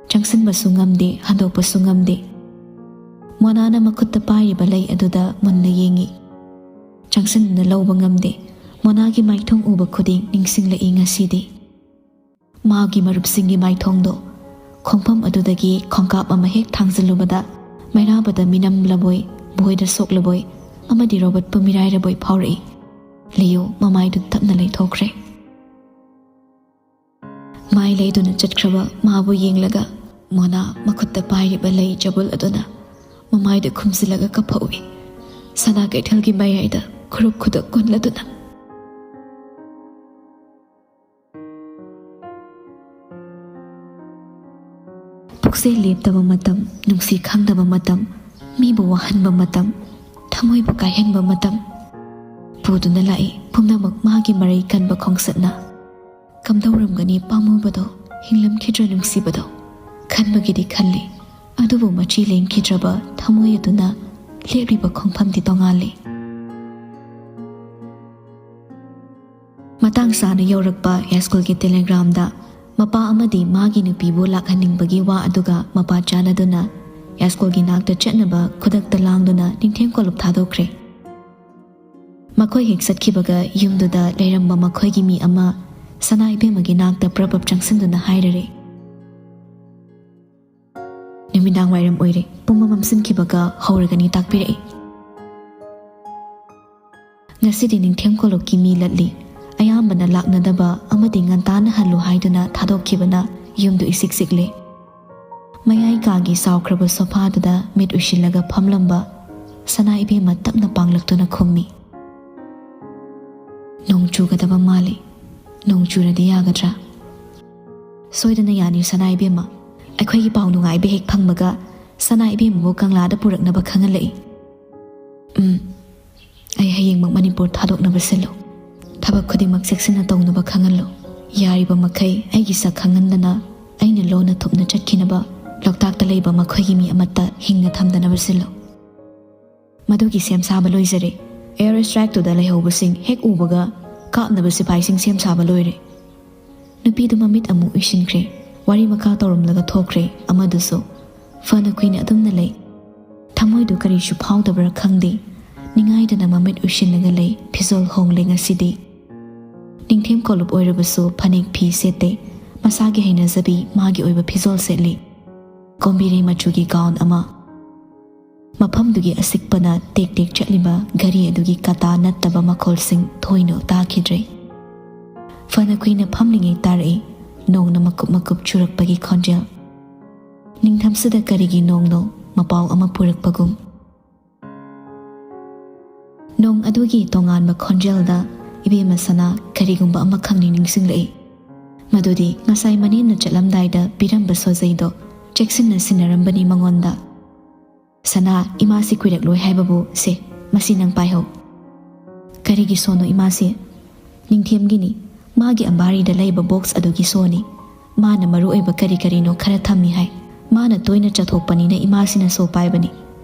ꯆꯪꯁꯤꯟꯕꯁꯨ ꯉꯝꯗꯦ, ꯍꯟꯗꯣꯛꯄꯁꯨ ꯉꯝꯗꯦ꯫ ꯃꯣꯅꯥꯅ ꯃꯈꯨꯠꯇ ꯄꯥꯏꯔꯤꯕ ꯂꯩ ꯑꯗꯨꯗ ꯃꯨꯟꯅ ꯌꯦꯡꯏ꯫ ꯆꯪꯁꯤꯟꯗꯨꯅ ꯂꯧꯕ ꯉꯝꯗꯦ꯫ ꯃꯣꯅꯥꯒꯤ ꯃꯥꯏꯊꯣꯡ ꯎꯕ ꯈꯨꯗꯤꯡ ꯅꯤꯡꯁꯤꯡꯂꯛꯏ ꯉꯁꯤꯗꯤ꯫ ꯃꯥꯒꯤ ꯃꯔꯨꯞꯁꯤꯡꯒꯤ ꯃꯥꯏꯊꯣꯡꯗꯣ ꯈꯣꯡꯐꯝ ꯑꯗꯨꯗꯒꯤ ꯈꯣꯡꯀꯥꯞ ꯑꯃ ꯍꯦꯛ ꯊꯥꯡꯖꯤꯜꯂꯨꯕꯗ ꯃꯩꯔꯥꯕꯗ ꯃꯤꯅꯝꯂꯕꯣꯏ, ꯕꯣꯏꯗ ꯁꯣꯛꯂꯕꯣꯏ ꯑꯃꯗꯤ ꯔꯣꯕꯣꯠꯄꯨ ꯃꯤꯔꯥꯏꯔꯕꯣꯏ ꯐꯥꯎꯔꯛꯏ꯫ ꯂꯤꯌꯣ ꯃꯃꯥꯏꯗꯨ ꯇꯞꯅ ꯂꯩꯊꯣꯛꯈ꯭ꯔꯦ꯫ ꯃꯥꯏ ꯂꯩꯗꯨꯅ ꯆꯠꯈ꯭ꯔꯕ ꯃꯥꯕꯨ ꯌꯦꯡꯂꯒ ꯃꯣꯅꯥ ꯃꯈꯨꯠꯇ ꯄꯥꯏꯔꯤꯕ ꯂꯩ ꯆꯕꯨꯜ ꯑꯗꯨꯅ ꯃꯃꯥꯏꯗ ꯈꯨꯝꯖꯤꯜꯂꯒ ꯀꯞꯐꯧꯏ꯫ ꯁꯅꯥ ꯀꯩꯊꯦꯜꯒꯤ ꯃꯌꯥꯏꯗ ꯈꯨꯔꯨꯞ ꯈꯨꯗꯛ ꯀꯨꯜꯂꯗꯨꯅ꯫ ꯄꯨꯛꯆꯦꯜ ꯂꯦꯞꯇꯕ ꯃꯇꯝ, ꯅꯨꯡꯁꯤ ꯈꯪꯗꯕ ꯃꯇꯝ, ꯃꯤꯕꯨ ꯋꯥꯍꯟꯕ ꯃꯇꯝ, ꯊꯃꯣꯏꯕꯨ ꯀꯥꯏꯍꯟꯕ ꯃꯇꯝ ꯄꯨꯗꯨꯅ ꯂꯥꯛꯏ꯫ ꯄꯨꯝꯅꯃꯛ ꯃꯥꯒꯤ ꯃꯔꯩ ꯀꯟꯕ ꯈꯣꯡꯆꯠꯅ꯫ ꯀꯝꯗꯧꯔꯝꯒꯅꯤ ꯄꯥꯝꯃꯨꯕꯗꯣ, ꯍꯤꯡꯂꯝꯈꯤꯗ꯭ꯔ ꯅꯨꯡꯁꯤꯕꯗꯣ? ꯈꯟꯕꯒꯤꯗꯤ ꯈꯜꯂꯤ, ꯑꯗꯨꯕꯨ ꯃꯆꯤ ꯂꯦꯡꯈꯤꯗ꯭ꯔꯕ ꯊꯃꯣꯏ ꯑꯗꯨꯅ ꯂꯦꯞꯂꯤꯕ ꯈꯣꯡꯐꯝꯗꯤ ꯇꯣꯉꯥꯜꯂꯤ꯫ ꯃꯇꯥꯡ ꯆꯥꯅ ꯌꯧꯔꯛꯄ ꯌꯥꯏꯁ꯭ꯀꯨꯜꯒꯤ ꯇꯦꯂꯦꯒ꯭ꯔꯥꯝꯗ ꯃꯄꯥ ꯑꯃꯗꯤ ꯃꯥꯒꯤ ꯅꯨꯄꯤꯕꯨ ꯂꯥꯛꯍꯟꯅꯤꯡꯕꯒꯤ ꯋꯥ ꯑꯗꯨꯒ ꯃꯄꯥ ꯆꯥꯟꯅꯗꯨꯅ ꯌꯥꯏꯁ꯭ꯀꯨꯜꯒꯤ ꯅꯥꯛꯇ ꯆꯠꯅꯕ ꯈꯨꯗꯛꯇ ꯂꯥꯡꯗꯨꯅ ꯅꯤꯡꯊꯦꯝ ꯀꯣꯂꯨꯞ ꯊꯥꯗꯣꯛꯈ꯭ꯔꯦ꯫ ꯃꯈꯣꯏ ꯍꯦꯛ ꯆꯠꯈꯤꯕꯒ ꯌꯨꯝꯗꯨꯗ ꯂꯩꯔꯝꯕ ꯃꯈꯣꯏꯒꯤ ꯃꯤ ꯑꯃ ꯁꯅꯥ ꯏꯕꯦꯝꯃꯒꯤ ꯅꯥꯛꯇ ꯄ꯭ꯔꯞ ꯄ꯭ꯔꯞ ꯆꯪꯁꯤꯟꯗꯨꯅ ꯍꯥꯏꯔꯔꯦ, "ꯅꯨꯃꯤꯗꯥꯡ ꯋꯥꯏꯔꯝ ꯑꯣꯏꯔꯦ, ꯄꯨꯝꯃꯝ ꯃꯝꯁꯤꯟꯈꯤꯕꯒ ꯍꯧꯔꯒꯅꯤ ꯇꯥꯛꯄꯤꯔꯛꯏ꯫ ꯉꯁꯤꯗꯤ ꯅꯤꯡꯊꯦꯝ ꯀꯣꯂꯨꯞꯀꯤ ꯃꯤ ꯂꯠꯂꯤ꯫ ꯑꯌꯥꯝꯕꯅ ꯂꯥꯛꯅꯗꯕ ꯑꯃꯗꯤ ꯉꯟꯇꯥꯅ ꯍꯜꯂꯨ ꯍꯥꯏꯗꯨꯅ ꯊꯥꯗꯣꯛꯈꯤꯕꯅ ꯌꯨꯝꯗꯨ ꯏꯆꯤꯛ ꯆꯤꯛꯂꯦ꯫" ꯃꯌꯥꯏ ꯀꯥꯒꯤ ꯆꯥꯎꯈ꯭ꯔꯕ ꯁꯣꯐꯥꯗꯨꯗ ꯃꯤꯠ ꯎꯏꯁꯤꯜꯂꯒ ꯐꯝꯂꯝꯕ ꯁꯅꯥ ꯏꯕꯦꯝꯃ ꯇꯞꯅ ꯄꯥꯡꯂꯛꯇꯨꯅ ꯈꯨꯝꯃꯤ, "ꯅꯣꯡ ꯆꯨꯒꯗꯕ ꯃꯥꯜꯂꯤ꯫ ꯅꯣꯡ ꯆꯨꯔꯗꯤ ꯌꯥꯒꯗ꯭ꯔꯥ?" "ꯁꯣꯏꯗꯅ ꯌꯥꯅꯤ ꯁꯅꯥ ꯏꯕꯦꯝꯃ꯫ ꯑꯩꯈꯣꯏꯒꯤ ꯄꯥꯎ ꯅꯨꯡꯉꯥꯏꯕ ꯍꯦꯛ ꯐꯪꯕꯒ ꯁꯅꯥ ꯏꯕꯦꯝꯃꯕꯨ ꯀꯪꯂꯥꯗ ꯄꯨꯔꯛꯅꯕ ꯈꯪꯍꯜꯂꯛꯏ꯫" "ꯎꯝ, ꯑꯩ ꯍꯌꯦꯡꯃꯛ ꯃꯅꯤꯄꯨꯔ ꯊꯥꯗꯣꯛꯅꯕ ꯁꯤꯜꯂꯨ꯫ ꯊꯕꯛ ꯈꯨꯗꯤꯡꯃꯛ ꯆꯦꯛꯁꯤꯟꯅ ꯇꯧꯅꯕ ꯈꯪꯍꯜꯂꯨ꯫ ꯌꯥꯔꯤꯕ ꯃꯈꯩ ꯑꯩꯒꯤ ꯁꯛ ꯈꯪꯍꯟꯗꯅ ꯑꯩꯅ ꯂꯣꯟꯅ ꯊꯨꯞꯅ ꯆꯠꯈꯤꯅꯕ ꯂꯣꯛꯇꯥꯛꯇ ꯂꯩꯕ ꯃꯈꯣꯏꯒꯤ ꯃꯤ ꯑꯃꯠꯇ ꯍꯤꯡꯅ ꯊꯝꯗꯅꯕ ꯁꯤꯜꯂꯨ꯫" ꯃꯗꯨꯒꯤ ꯁꯦꯝ ꯁꯥꯕ ꯂꯣꯏꯖꯔꯦ꯫ ꯑꯦꯌꯔ ꯁ꯭ꯇ꯭ꯔꯥꯏꯛꯇꯨꯗ ꯂꯩꯍꯧꯕꯁꯤꯡ ꯍꯦꯛ ꯎꯕꯒ ꯀꯥꯞꯅꯕ ꯁꯤꯐꯥꯏꯁꯤꯡ ꯁꯦꯝ ꯁꯥꯕ ꯂꯣꯏꯔꯦ꯫ ꯅꯨꯄꯤꯗꯨ ꯃꯃꯤꯠ ꯑꯃꯨꯛ ꯎꯏꯁꯤꯟꯈ꯭ꯔꯦ꯫ ꯋꯥꯔꯤ ꯃꯈꯥ ꯇꯧꯔꯝꯂꯒ ꯊꯣꯛꯈ꯭ꯔꯦ ꯑꯃꯗꯨꯁꯨ꯫ ꯐꯅ ꯀꯨꯏꯅ ꯑꯗꯨꯝꯅ ꯂꯩ꯫ ꯊꯃꯣꯏꯗꯨ ꯀꯔꯤꯁꯨ ꯐꯥꯎꯗꯕ꯭ꯔꯥ ꯈꯪꯗꯦ, ꯅꯤꯡꯉꯥꯏꯗꯅ ꯃꯃꯤꯠ ꯎꯏꯁꯤꯜꯂꯒ ꯂꯩ꯫ ꯐꯤꯖꯣꯜ ꯍꯣꯡꯂꯦ ꯉꯁꯤꯗꯤ꯫ ꯅꯤꯡꯊꯦꯝ ꯀꯣꯂꯨꯞ ꯑꯣꯏꯔꯕꯁꯨ ꯐꯅꯦꯛ ꯐꯤ ꯁꯦꯠꯇꯦ꯫ ꯃꯁꯥꯒꯤ ꯍꯩꯅꯖꯕꯤ ꯃꯥꯒꯤ ꯑꯣꯏꯕ ꯐꯤꯖꯣꯜ ꯁꯦꯠꯂꯤ꯫ ꯀꯣꯝꯕꯤꯔꯩ ꯃꯆꯨꯒꯤ ꯒꯥꯎꯟ ꯑꯃ꯫ ꯃꯐꯝꯗꯨꯒꯤ ꯑꯁꯤꯛꯄꯅ ꯇꯦꯛ ꯇꯦꯛ ꯆꯠꯂꯤꯕ ꯘꯔꯤ ꯑꯗꯨꯒꯤ ꯀꯇꯥ ꯅꯠꯇꯕ ꯃꯈꯣꯜꯁꯤꯡ ꯊꯣꯏꯅ ꯇꯥꯈꯤꯗ꯭ꯔꯦ꯫ ꯐꯅ ꯀꯨꯏꯅ ꯐꯝꯂꯤꯉꯩ ꯇꯥꯔꯛꯏ ꯅꯣꯡꯅ ꯃꯀꯨꯞ ꯃꯀꯨꯞ ꯆꯨꯔꯛꯄꯒꯤ ꯈꯣꯟꯖꯦꯜ꯫ ꯅꯤꯡꯊꯝꯁꯤꯗ ꯀꯔꯤꯒꯤ ꯅꯣꯡꯅꯣ? ꯃꯄꯥꯎ ꯑꯃ ꯄꯨꯔꯛꯄꯒꯨꯝ꯫ ꯅꯣꯡ ꯑꯗꯨꯒꯤ ꯇꯣꯉꯥꯟꯕ ꯈꯣꯟꯖꯦꯜꯗ ꯏꯕꯦꯝꯃ ꯁꯅꯥ ꯀꯔꯤꯒꯨꯝꯕ ꯑꯃꯈꯛꯅꯤ ꯅꯤꯡꯁꯤꯡꯂꯛꯏ꯫ ꯃꯗꯨꯗꯤ ꯉꯁꯥꯏ ꯃꯅꯦꯝꯅ ꯆꯠꯂꯝꯗꯥꯏꯗ ꯄꯤꯔꯝꯕ ꯁꯣꯖꯩꯗꯣ ꯆꯦꯛꯁꯤꯟꯅ ꯁꯤꯟꯅꯔꯝꯕꯅꯤ ꯃꯉꯣꯟꯗ꯫ "ꯁꯅꯥ, ꯏꯃꯥꯁꯤ ꯀꯨꯏꯔꯛꯂꯣꯏ ꯍꯥꯏꯕꯕꯨ꯫ ꯁꯦ, ꯃꯁꯤ ꯅꯪ ꯄꯥꯏꯍꯧ꯫" "ꯀꯔꯤꯒꯤ ꯁꯣꯅꯣ ꯏꯃꯥꯁꯤ?" "ꯅꯤꯡꯊꯦꯝꯒꯤꯅꯤ꯫ ꯃꯥꯒꯤ ꯑꯝꯕꯥꯔꯤꯗ ꯂꯩꯕ ꯕꯣꯛꯁ ꯑꯗꯨꯒꯤ ꯁꯣꯅꯤ꯫ ꯃꯥꯅ ꯃꯔꯨ ꯑꯣꯏꯕ ꯀꯔꯤ ꯀꯔꯤꯅꯣ ꯈꯔ ꯊꯝꯃꯤ ꯍꯥꯏ꯫ ꯃꯥꯅ ꯇꯣꯏꯅ ꯆꯠꯊꯣꯛꯄꯅꯤꯅ ꯏꯃꯥꯁꯤꯅ ꯁꯣ ꯄꯥꯏꯕꯅꯤ꯫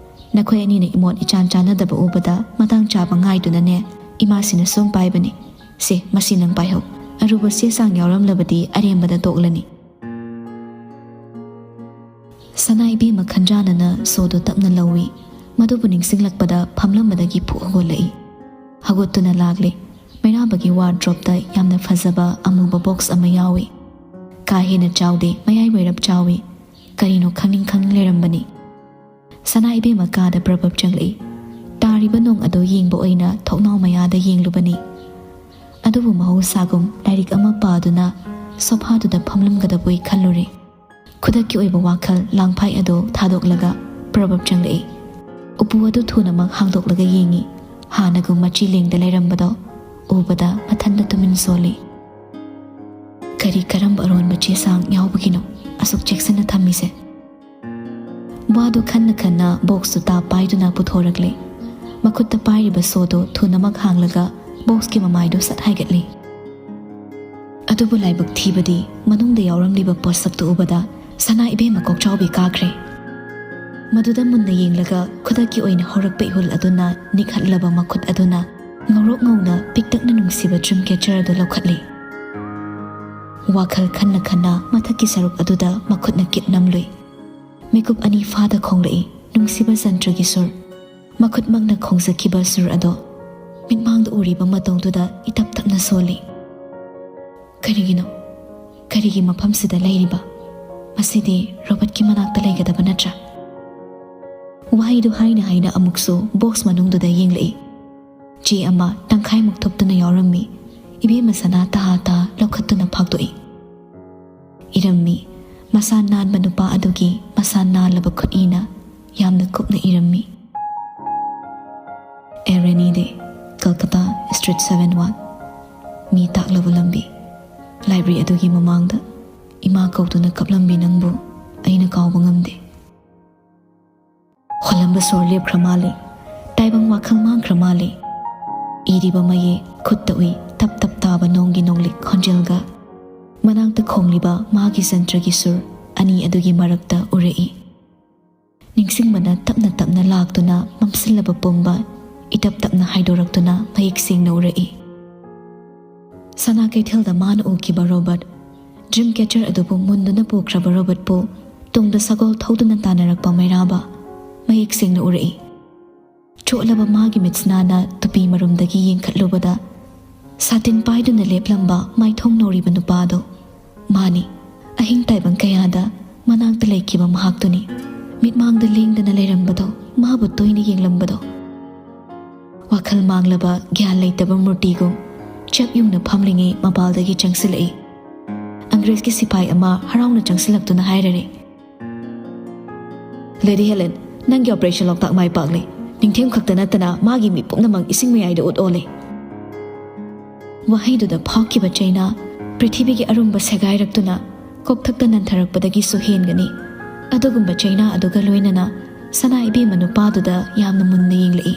ꯅꯈꯣꯏ ꯑꯅꯤꯅ ꯏꯃꯣꯠ ꯏꯆꯥꯟ ꯆꯥꯟꯅꯗꯕ ꯎꯕꯗ ꯃꯇꯥꯡ ꯆꯥꯕ ꯉꯥꯏꯗꯨꯅꯅꯦ ꯏꯃꯥꯁꯤꯅ ꯁꯨꯝ ꯄꯥꯏꯕꯅꯤ꯫ ꯁꯦ, ꯃꯁꯤ ꯅꯪ ꯄꯥꯏꯍꯧ꯫ ꯑꯔꯨꯕ ꯆꯦ ꯆꯥꯡ ꯌꯥꯎꯔꯝꯂꯕꯗꯤ ꯑꯔꯦꯝꯕꯗ ꯇꯣꯛꯂꯅꯤ꯫" ꯁꯅꯥ ꯏꯕꯦꯝꯃ ꯈꯟꯖꯥꯅꯅ ꯁꯣꯗꯨ ꯇꯞꯅ ꯂꯧꯏ꯫ ꯃꯗꯨꯕꯨ ꯅꯤꯡꯁꯤꯡꯂꯛꯄꯗ ꯐꯝꯂꯝꯕꯗꯒꯤ ꯐꯨꯛ ꯍꯧꯒꯠꯂꯛꯏ꯫ ꯍꯧꯒꯠꯇꯨꯅ ꯂꯥꯛꯂꯦ꯫ ꯃꯩꯔꯥꯕꯒꯤ ꯋꯥꯔꯗ꯭ꯔꯣꯞꯇ ꯌꯥꯝꯅ ꯐꯖꯕ ꯑꯃꯨꯕ ꯕꯣꯛꯁ ꯑꯃ ꯌꯥꯎꯏ꯫ ꯀꯥ ꯍꯦꯟꯅ ꯆꯥꯎꯗꯦ, ꯃꯌꯥꯏ ꯋꯥꯏꯔꯞ ꯆꯥꯎꯏ꯫ ꯀꯔꯤꯅꯣ ꯈꯪꯅꯤꯡ ꯈꯪꯅꯤꯡ ꯂꯩꯔꯝꯕꯅꯤ꯫ ꯁꯅꯥ ꯏꯕꯦꯝꯃ ꯀꯥꯗ ꯄ꯭ꯔꯕꯞ ꯆꯪꯂꯛꯏ꯫ ꯇꯥꯔꯤꯕ ꯅꯣꯡ ꯑꯗꯨ ꯌꯦꯡꯕ ꯑꯣꯏꯅ ꯊꯣꯡꯅꯥꯎ ꯃꯌꯥꯗ ꯌꯦꯡꯂꯨꯕꯅꯤ꯫ ꯑꯗꯨꯕꯨ ꯃꯍꯧꯁꯥꯒꯨꯝ ꯂꯥꯏꯔꯤꯛ ꯑꯃ ꯄꯥꯗꯨꯅ ꯁꯣꯐꯥꯗꯨꯗ ꯐꯝꯂꯝꯒꯗꯕꯣꯏ ꯈꯜꯂꯨꯔꯦ꯫ ꯈꯨꯗꯛꯀꯤ ꯑꯣꯏꯕ ꯋꯥꯈꯜ ꯂꯥꯡꯐꯥꯏ ꯑꯗꯨ ꯊꯥꯗꯣꯛꯂꯒ ꯄ꯭ꯔꯕꯞ ꯆꯪꯂꯛꯏ꯫ ꯎꯄꯨ ꯑꯗꯨ ꯊꯨꯅꯃꯛ ꯍꯥꯡꯗꯣꯛꯂꯒ ꯌꯦꯡꯉꯤ꯫ ꯍꯥꯟꯅꯒꯨꯝ ꯃꯆꯤ ꯂꯦꯡꯗ ꯂꯩꯔꯝꯕꯗꯣ ꯎꯕꯗ ꯃꯊꯟꯇ ꯇꯨꯃꯤꯟ ꯁꯣꯜꯂꯤ꯫ ꯀꯔꯤ ꯀꯔꯝꯕ ꯑꯔꯣꯟꯕ ꯆꯦ ꯆꯥꯡ ꯌꯥꯎꯕꯒꯤꯅꯣ ꯑꯁꯨꯛ ꯆꯦꯛꯁꯤꯟꯅ ꯊꯝꯃꯤꯁꯦ? ꯋꯥꯗꯨ ꯈꯟꯅ ꯈꯟꯅ ꯕꯣꯛꯁꯇꯨ ꯇꯥꯞ ꯄꯥꯏꯗꯨꯅ ꯄꯨꯊꯣꯔꯛꯂꯦ꯫ ꯃꯈꯨꯠꯇ ꯄꯥꯏꯔꯤꯕ ꯁꯣꯗꯨ ꯊꯨꯅꯃꯛ ꯍꯥꯡꯂꯒ ꯕꯣꯛꯁꯀꯤ ꯃꯃꯥꯏꯗꯨ ꯁꯠ ꯍꯥꯏꯒꯠꯂꯤ꯫ ꯑꯗꯨꯕꯨ ꯂꯥꯏꯕꯛ ꯊꯤꯕꯗꯤ ꯃꯅꯨꯡꯗ ꯌꯥꯎꯔꯝꯂꯤꯕ ꯄꯣꯠꯁꯛꯇꯨ ꯎꯕꯗ ꯁꯅꯥ ꯏꯕꯦꯝꯃ ꯀꯣꯛꯆꯥꯎꯕꯤ ꯀꯥꯈ꯭ꯔꯦ꯫ ꯃꯗꯨꯗ ꯃꯨꯟꯅ ꯌꯦꯡꯂꯒ ꯈꯨꯗꯛꯀꯤ ꯑꯣꯏꯅ ꯍꯧꯔꯛꯄ ꯏꯍꯨꯜ ꯑꯗꯨꯅ ꯅꯤꯛꯍꯠꯂꯕ ꯃꯈꯨꯠ ꯑꯗꯨꯅ ꯉꯧꯔꯣꯛ ꯉꯧꯅ ꯄꯤꯛꯇꯛꯅ ꯅꯨꯡꯁꯤꯕ ꯗ꯭ꯔꯤꯝ ꯀꯦꯆꯔ ꯑꯗꯨ ꯂꯧꯈꯠꯂꯤ꯫ ꯋꯥꯈꯜ ꯈꯟꯅ ꯈꯟꯅ ꯃꯊꯛꯀꯤ ꯁꯔꯨꯛ ꯑꯗꯨꯗ ꯃꯈꯨꯠꯅ ꯀꯤꯠ ꯅꯝꯂꯨꯏ꯫ ꯃꯤꯀꯨꯞ ꯑꯅꯤ ꯐꯥꯗ ꯈꯣꯡꯂꯛꯏ꯫ ꯅꯨꯡꯁꯤꯕ ꯖꯟꯇ꯭ꯔꯒꯤ ꯁꯨꯔ, ꯃꯈꯨꯠꯃꯛꯅ ꯈꯣꯡꯖꯈꯤꯕ ꯁꯨꯔ ꯑꯗꯣ ꯃꯤꯠꯃꯥꯡꯗ ꯎꯔꯤꯕ ꯃꯇꯧꯗꯨꯗ ꯏꯇꯞ ꯇꯞꯅ ꯁꯣꯜꯂꯤ꯫ ꯀꯔꯤꯒꯤꯅꯣ? ꯀꯔꯤꯒꯤ ꯃꯐꯝꯁꯤꯗ ꯂꯩꯔꯤꯕ? ꯃꯁꯤꯗꯤ ꯔꯣꯕꯣꯠꯀꯤ ꯃꯅꯥꯛꯇ ꯂꯩꯒꯗꯕ ꯅꯠꯇ꯭ꯔꯥ? ꯋꯥꯍꯩꯗꯨ ꯍꯥꯏꯅ ꯍꯥꯏꯅ ꯑꯃꯨꯛꯁꯨ ꯕꯣꯛꯁ ꯃꯅꯨꯡꯗꯨꯗ ꯌꯦꯡꯂꯛꯏ꯫ ꯆꯦ ꯑꯃ ꯇꯪꯈꯥꯏꯃꯨꯛ ꯊꯨꯞꯇꯨꯅ ꯌꯥꯎꯔꯝꯃꯤ꯫ ꯏꯕꯦꯝꯃ ꯁꯅꯥ ꯇꯍꯥ ꯇꯍꯥ ꯂꯧꯈꯠꯇꯨꯅ ꯐꯥꯛꯇꯣꯛꯏ꯫ ꯏꯔꯝꯃꯤ, ꯃꯁꯥ ꯅꯥꯟꯕ ꯅꯨꯄꯥ ꯑꯗꯨꯒꯤ ꯃꯁꯥ ꯅꯥꯜꯂꯕ ꯈꯨꯠꯏꯅ ꯌꯥꯝꯅ ꯀꯨꯞꯅ ꯏꯔꯝꯃꯤ꯫ A rainy day, Kolkata, Street seven one꯫ ꯃꯤ ꯇꯥꯛꯂꯕ ꯂꯝꯕꯤ꯫ ꯂꯥꯏꯕ꯭ꯔꯦꯔꯤ ꯑꯗꯨꯒꯤ ꯃꯃꯥꯡꯗ ꯏꯃꯥ ꯀꯧꯗꯨꯅ ꯀꯞꯂꯝꯕꯤ ꯅꯪꯕꯨ ꯑꯩꯅ ꯀꯥꯎꯕ ꯉꯝꯗꯦ꯫ ꯍꯣꯜꯂꯝꯕ ꯁꯣꯔ ꯂꯦꯞꯈ꯭ꯔ ꯃꯥꯜꯂꯦ꯫ ꯇꯥꯏꯕꯪ ꯋꯥꯈꯜ ꯃꯥꯡꯈ꯭ꯔ ꯃꯥꯜꯂꯦ꯫ ꯏꯔꯤꯕ ꯃꯌꯦꯛ ꯈꯨꯠꯇ ꯎꯏ, ꯇꯞ ꯇꯞ ꯇꯥꯕ ꯅꯣꯡꯒꯤ ꯅꯣꯡꯂꯤꯛ ꯈꯣꯟꯖꯦꯜꯒ ꯃꯅꯥꯛꯇ ꯈꯣꯡꯂꯤꯕ ꯃꯥꯒꯤ ꯖꯟꯇ꯭ꯔꯒꯤ ꯁꯨꯔ ꯑꯅꯤ ꯑꯗꯨꯒꯤ ꯃꯔꯛꯇ ꯎꯔꯛꯏ꯫ ꯅꯤꯡꯁꯤꯡꯕꯅ ꯇꯞꯅ ꯇꯞꯅ ꯂꯥꯛꯇꯨꯅ ꯃꯝꯁꯤꯜꯂꯕ ꯄꯨꯝꯕ ꯏꯇꯞ ꯇꯞꯅ ꯍꯥꯏꯗꯣꯔꯛꯇꯨꯅ ꯃꯌꯦꯛ ꯁꯦꯡꯅ ꯎꯔꯛꯏ꯫ ꯁꯅꯥ ꯀꯩꯊꯦꯜꯗ ꯃꯥꯅ ꯎꯈꯤꯕ ꯔꯣꯕꯣꯠ, ꯗ꯭ꯔꯤꯝ ꯀꯦꯆꯔ ꯑꯗꯨꯕꯨ ꯃꯨꯟꯗꯨꯅ ꯄꯨꯈ꯭ꯔꯕ ꯔꯣꯕꯣꯠꯄꯨ ꯇꯨꯡꯗ ꯁꯒꯣꯜ ꯊꯧꯗꯨꯅ ꯇꯥꯟꯅꯔꯛꯄ ꯃꯩꯔꯥꯕ ꯃꯌꯦꯛ ꯁꯦꯡꯅ ꯎꯔꯛꯏ꯫ ꯆꯣꯠꯂꯕ ꯃꯥꯒꯤ ꯃꯤꯠꯁꯅꯥꯅ ꯇꯨꯄꯤ ꯃꯔꯨꯝꯗꯒꯤ ꯌꯦꯡꯈꯠꯂꯨꯕꯗ ꯁꯥꯇꯤꯟ ꯄꯥꯏꯗꯨꯅ ꯂꯦꯞꯂꯝꯕ ꯃꯥꯏꯊꯣꯡ ꯅꯧꯔꯤꯕ ꯅꯨꯄꯥꯗꯣ ꯃꯥꯅꯤ꯫ ꯑꯍꯤꯡ ꯇꯥꯏꯕꯪ ꯀꯌꯥꯗ ꯃꯅꯥꯛꯇ ꯂꯩꯈꯤꯕ ꯃꯍꯥꯛꯇꯨꯅꯤ꯫ ꯃꯤꯠꯃꯥꯡꯗ ꯂꯦꯡꯗꯅ ꯂꯩꯔꯝꯕꯗꯣ, ꯃꯥꯕꯨ ꯇꯣꯏꯅ ꯌꯦꯡꯂꯝꯕꯗꯣ꯫ ꯋꯥꯈꯜ ꯃꯥꯡꯂꯕ ꯒ꯭ꯌꯥꯟ ꯂꯩꯇꯕ ꯃꯨꯔꯇꯤꯒꯨꯝ ꯆꯞ ꯌꯨꯡꯅ ꯐꯝꯂꯤꯉꯩ ꯃꯄꯥꯜꯗꯒꯤ ꯆꯪꯁꯤꯜꯂꯛꯏ꯫ ꯑꯪꯒ꯭ꯔꯦꯖꯀꯤ ꯁꯤꯄꯥꯏ ꯑꯃ ꯍꯔꯥꯎꯅ ꯆꯪꯁꯤꯜꯂꯛꯇꯨꯅ ꯍꯥꯏꯔꯔꯦ, "ꯂꯦꯗꯤ ꯍꯦꯂꯦꯟ, ꯅꯪꯒꯤ ꯑꯣꯄꯔꯦꯁꯟ ꯂꯣꯛꯇꯥꯛ ꯃꯥꯏ ꯄꯥꯛꯂꯦ꯫ ꯅꯤꯡꯊꯦꯝ ꯈꯛꯇ ꯅꯠꯇꯅ ꯃꯥꯒꯤ ꯃꯤ ꯄꯨꯝꯅꯃꯛ ꯏꯁꯤꯡ ꯃꯌꯥꯏꯗ ꯑꯣꯠ ꯑꯣꯜꯂꯦ꯫" ꯋꯥꯍꯩꯗꯨꯗ ꯐꯥꯎꯈꯤꯕ ꯆꯩꯅꯥ ꯄ꯭ꯔꯤꯊꯤꯕꯤꯒꯤ ꯑꯔꯨꯝꯕ ꯁꯦꯒꯥꯏꯔꯛꯇꯨꯅ ꯀꯣꯛꯊꯛꯇ ꯅꯟꯊꯔꯛꯄꯗꯒꯤꯁꯨ ꯍꯦꯟꯒꯅꯤ꯫ ꯑꯗꯨꯒꯨꯝꯕ ꯆꯩꯅꯥ ꯑꯗꯨꯒ ꯂꯣꯏꯅꯅ ꯁꯅꯥ ꯏꯕꯦꯝꯃ ꯅꯨꯄꯥꯗꯨꯗ ꯌꯥꯝꯅ ꯃꯨꯟꯅ ꯌꯦꯡꯂꯛꯏ꯫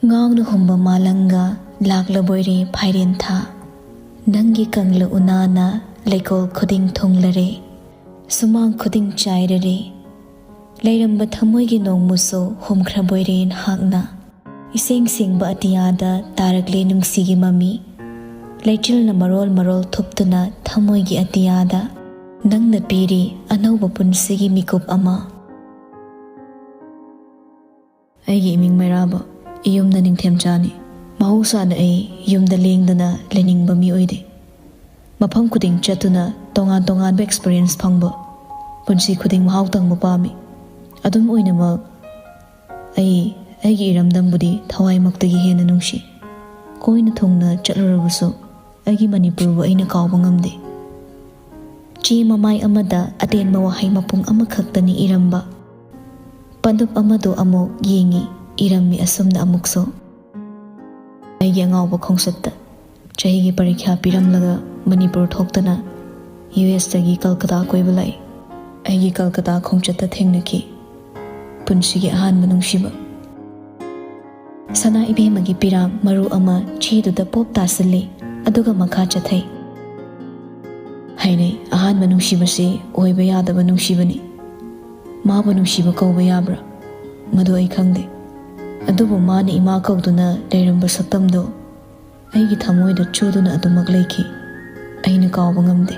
ꯉꯥꯎꯅ ꯍꯨꯝꯕ ꯃꯥꯂꯪꯒ ꯂꯥꯛꯂꯕꯣꯏꯔꯦ ꯐꯥꯏꯔꯦꯟ ꯊꯥ꯫ ꯅꯪꯒꯤ ꯀꯪꯂ ꯎꯅꯥꯅ ꯂꯩꯀꯣꯜ ꯈꯨꯗꯤꯡ ꯊꯨꯡꯂꯔꯦ, ꯁꯨꯃꯥꯡ ꯈꯨꯗꯤꯡ ꯆꯥꯏꯔꯔꯦ꯫ ꯂꯩꯔꯝꯕ ꯊꯃꯣꯏꯒꯤ ꯅꯣꯡꯃꯨꯁꯨ ꯍꯨꯝꯈ꯭ꯔꯕꯣꯏꯔꯦ ꯅꯍꯥꯛꯅ꯫ ꯏꯁꯦꯡ ꯁꯦꯡꯕ ꯑꯇꯤꯌꯥꯗ ꯇꯥꯔꯛꯂꯦ ꯅꯨꯡꯁꯤꯒꯤ ꯃꯃꯤ꯫ ꯂꯩꯆꯤꯜꯅ ꯃꯔꯣꯜ ꯃꯔꯣꯜ ꯊꯨꯞꯇꯨꯅ ꯊꯃꯣꯏꯒꯤ ꯑꯇꯤꯌꯥꯗ꯫ ꯅꯪꯅ ꯄꯤꯔꯤ ꯑꯅꯧꯕ ꯄꯨꯟꯁꯤꯒꯤ ꯃꯤꯀꯨꯞ ꯑꯃ꯫ ꯑꯩꯒꯤ ꯏꯃꯤꯡ ꯃꯩꯔꯥꯕ, ꯏꯌꯨꯝꯅ ꯅꯤꯡꯊꯦꯝꯆꯥꯅꯤ꯫ ꯃꯍꯧꯁꯥꯅ ꯑꯩ ꯌꯨꯝꯗ ꯂꯦꯡꯗꯅ ꯂꯩꯅꯤꯡꯕ ꯃꯤ ꯑꯣꯏꯗꯦ꯫ ꯃꯐꯝ ꯈꯨꯗꯤꯡ ꯆꯠꯇꯨꯅ ꯇꯣꯉꯥꯟ ꯇꯣꯉꯥꯟꯕ experience ꯐꯪꯕ, ꯄꯨꯟꯁꯤ ꯈꯨꯗꯤꯡ ꯃꯍꯥꯎ ꯇꯪꯕ ꯄꯥꯝꯃꯤ꯫ ꯑꯗꯨꯝ ꯑꯣꯏꯅꯃꯛ, ꯑꯩ ꯑꯩꯒꯤ ꯏꯔꯝꯗꯝꯕꯨꯗꯤ ꯊꯋꯥꯏꯃꯛꯇꯒꯤ ꯍꯦꯟꯅ ꯅꯨꯡꯁꯤ꯫ ꯀꯣꯏꯅ ꯊꯨꯡꯅ ꯆꯠꯂꯨꯔꯕꯁꯨ ꯑꯩꯒꯤ ꯃꯅꯤꯄꯨꯔꯕꯨ ꯑꯩꯅ ꯀꯥꯎꯕ ꯉꯝꯗꯦ꯫ ꯆꯦ ꯃꯃꯥꯏ ꯑꯃꯗ ꯑꯇꯦꯟꯕ ꯋꯥꯍꯩ ꯃꯄꯨꯡ ꯑꯃꯈꯛꯇꯅꯤ ꯏꯔꯝꯕ꯫ ꯄꯟꯗꯨꯞ ꯑꯃꯗꯨ ꯑꯃꯨꯛ ꯌꯦꯡꯉꯤ, ꯏꯔꯝꯃꯤ ꯑꯁꯨꯝꯅ ꯑꯃꯨꯛꯁꯨ꯫ ꯑꯩꯒꯤ ꯑꯉꯥꯎꯕ ꯈꯣꯡꯆꯠꯇ ꯆꯍꯤꯒꯤ ꯄꯔꯤꯈ꯭ꯌꯥ ꯄꯤꯔꯝꯂꯒ ꯃꯅꯤꯄꯨꯔ ꯊꯣꯛꯇꯅ ꯌꯨ ꯑꯦꯁꯇꯒꯤ ꯀꯜꯀꯇꯥ ꯀꯣꯏꯕ ꯂꯥꯛꯏ꯫ ꯑꯩꯒꯤ ꯀꯜꯀꯇꯥ ꯈꯣꯡꯆꯠꯇ ꯊꯦꯡꯅꯈꯤ ꯄꯨꯟꯁꯤꯒꯤ ꯑꯍꯥꯟꯕ ꯅꯨꯡꯁꯤꯕ꯫ ꯁꯅꯥ ꯏꯕꯦꯝꯃꯒꯤ ꯄꯤꯔꯥꯡ ꯃꯔꯨ ꯑꯃ ꯆꯦꯗꯨꯗ ꯄꯣꯞ ꯇꯥꯁꯤꯜꯂꯤ, ꯑꯗꯨꯒ ꯃꯈꯥ ꯆꯠꯊꯩ꯫ ꯍꯥꯏꯅꯩ, ꯑꯍꯥꯟꯕ ꯅꯨꯡꯁꯤꯕꯁꯤ ꯑꯣꯏꯕ ꯌꯥꯗꯕ ꯅꯨꯡꯁꯤꯕꯅꯤ꯫ ꯃꯥꯕꯨ ꯅꯨꯡꯁꯤꯕ ꯀꯧꯕ ꯌꯥꯕ꯭ꯔꯥ? ꯃꯗꯨ ꯑꯩ ꯈꯪꯗꯦ꯫ ꯑꯗꯨꯕꯨ ꯃꯥꯅ ꯏꯃꯥ ꯀꯧꯗꯨꯅ ꯂꯩꯔꯝꯕ ꯁꯛꯇꯝꯗꯣ ꯑꯩꯒꯤ ꯊꯃꯣꯏꯗ ꯆꯨꯗꯨꯅ ꯑꯗꯨꯃꯛ ꯂꯩꯈꯤ꯫ ꯑꯩꯅ ꯀꯥꯎꯕ ꯉꯝꯗꯦ꯫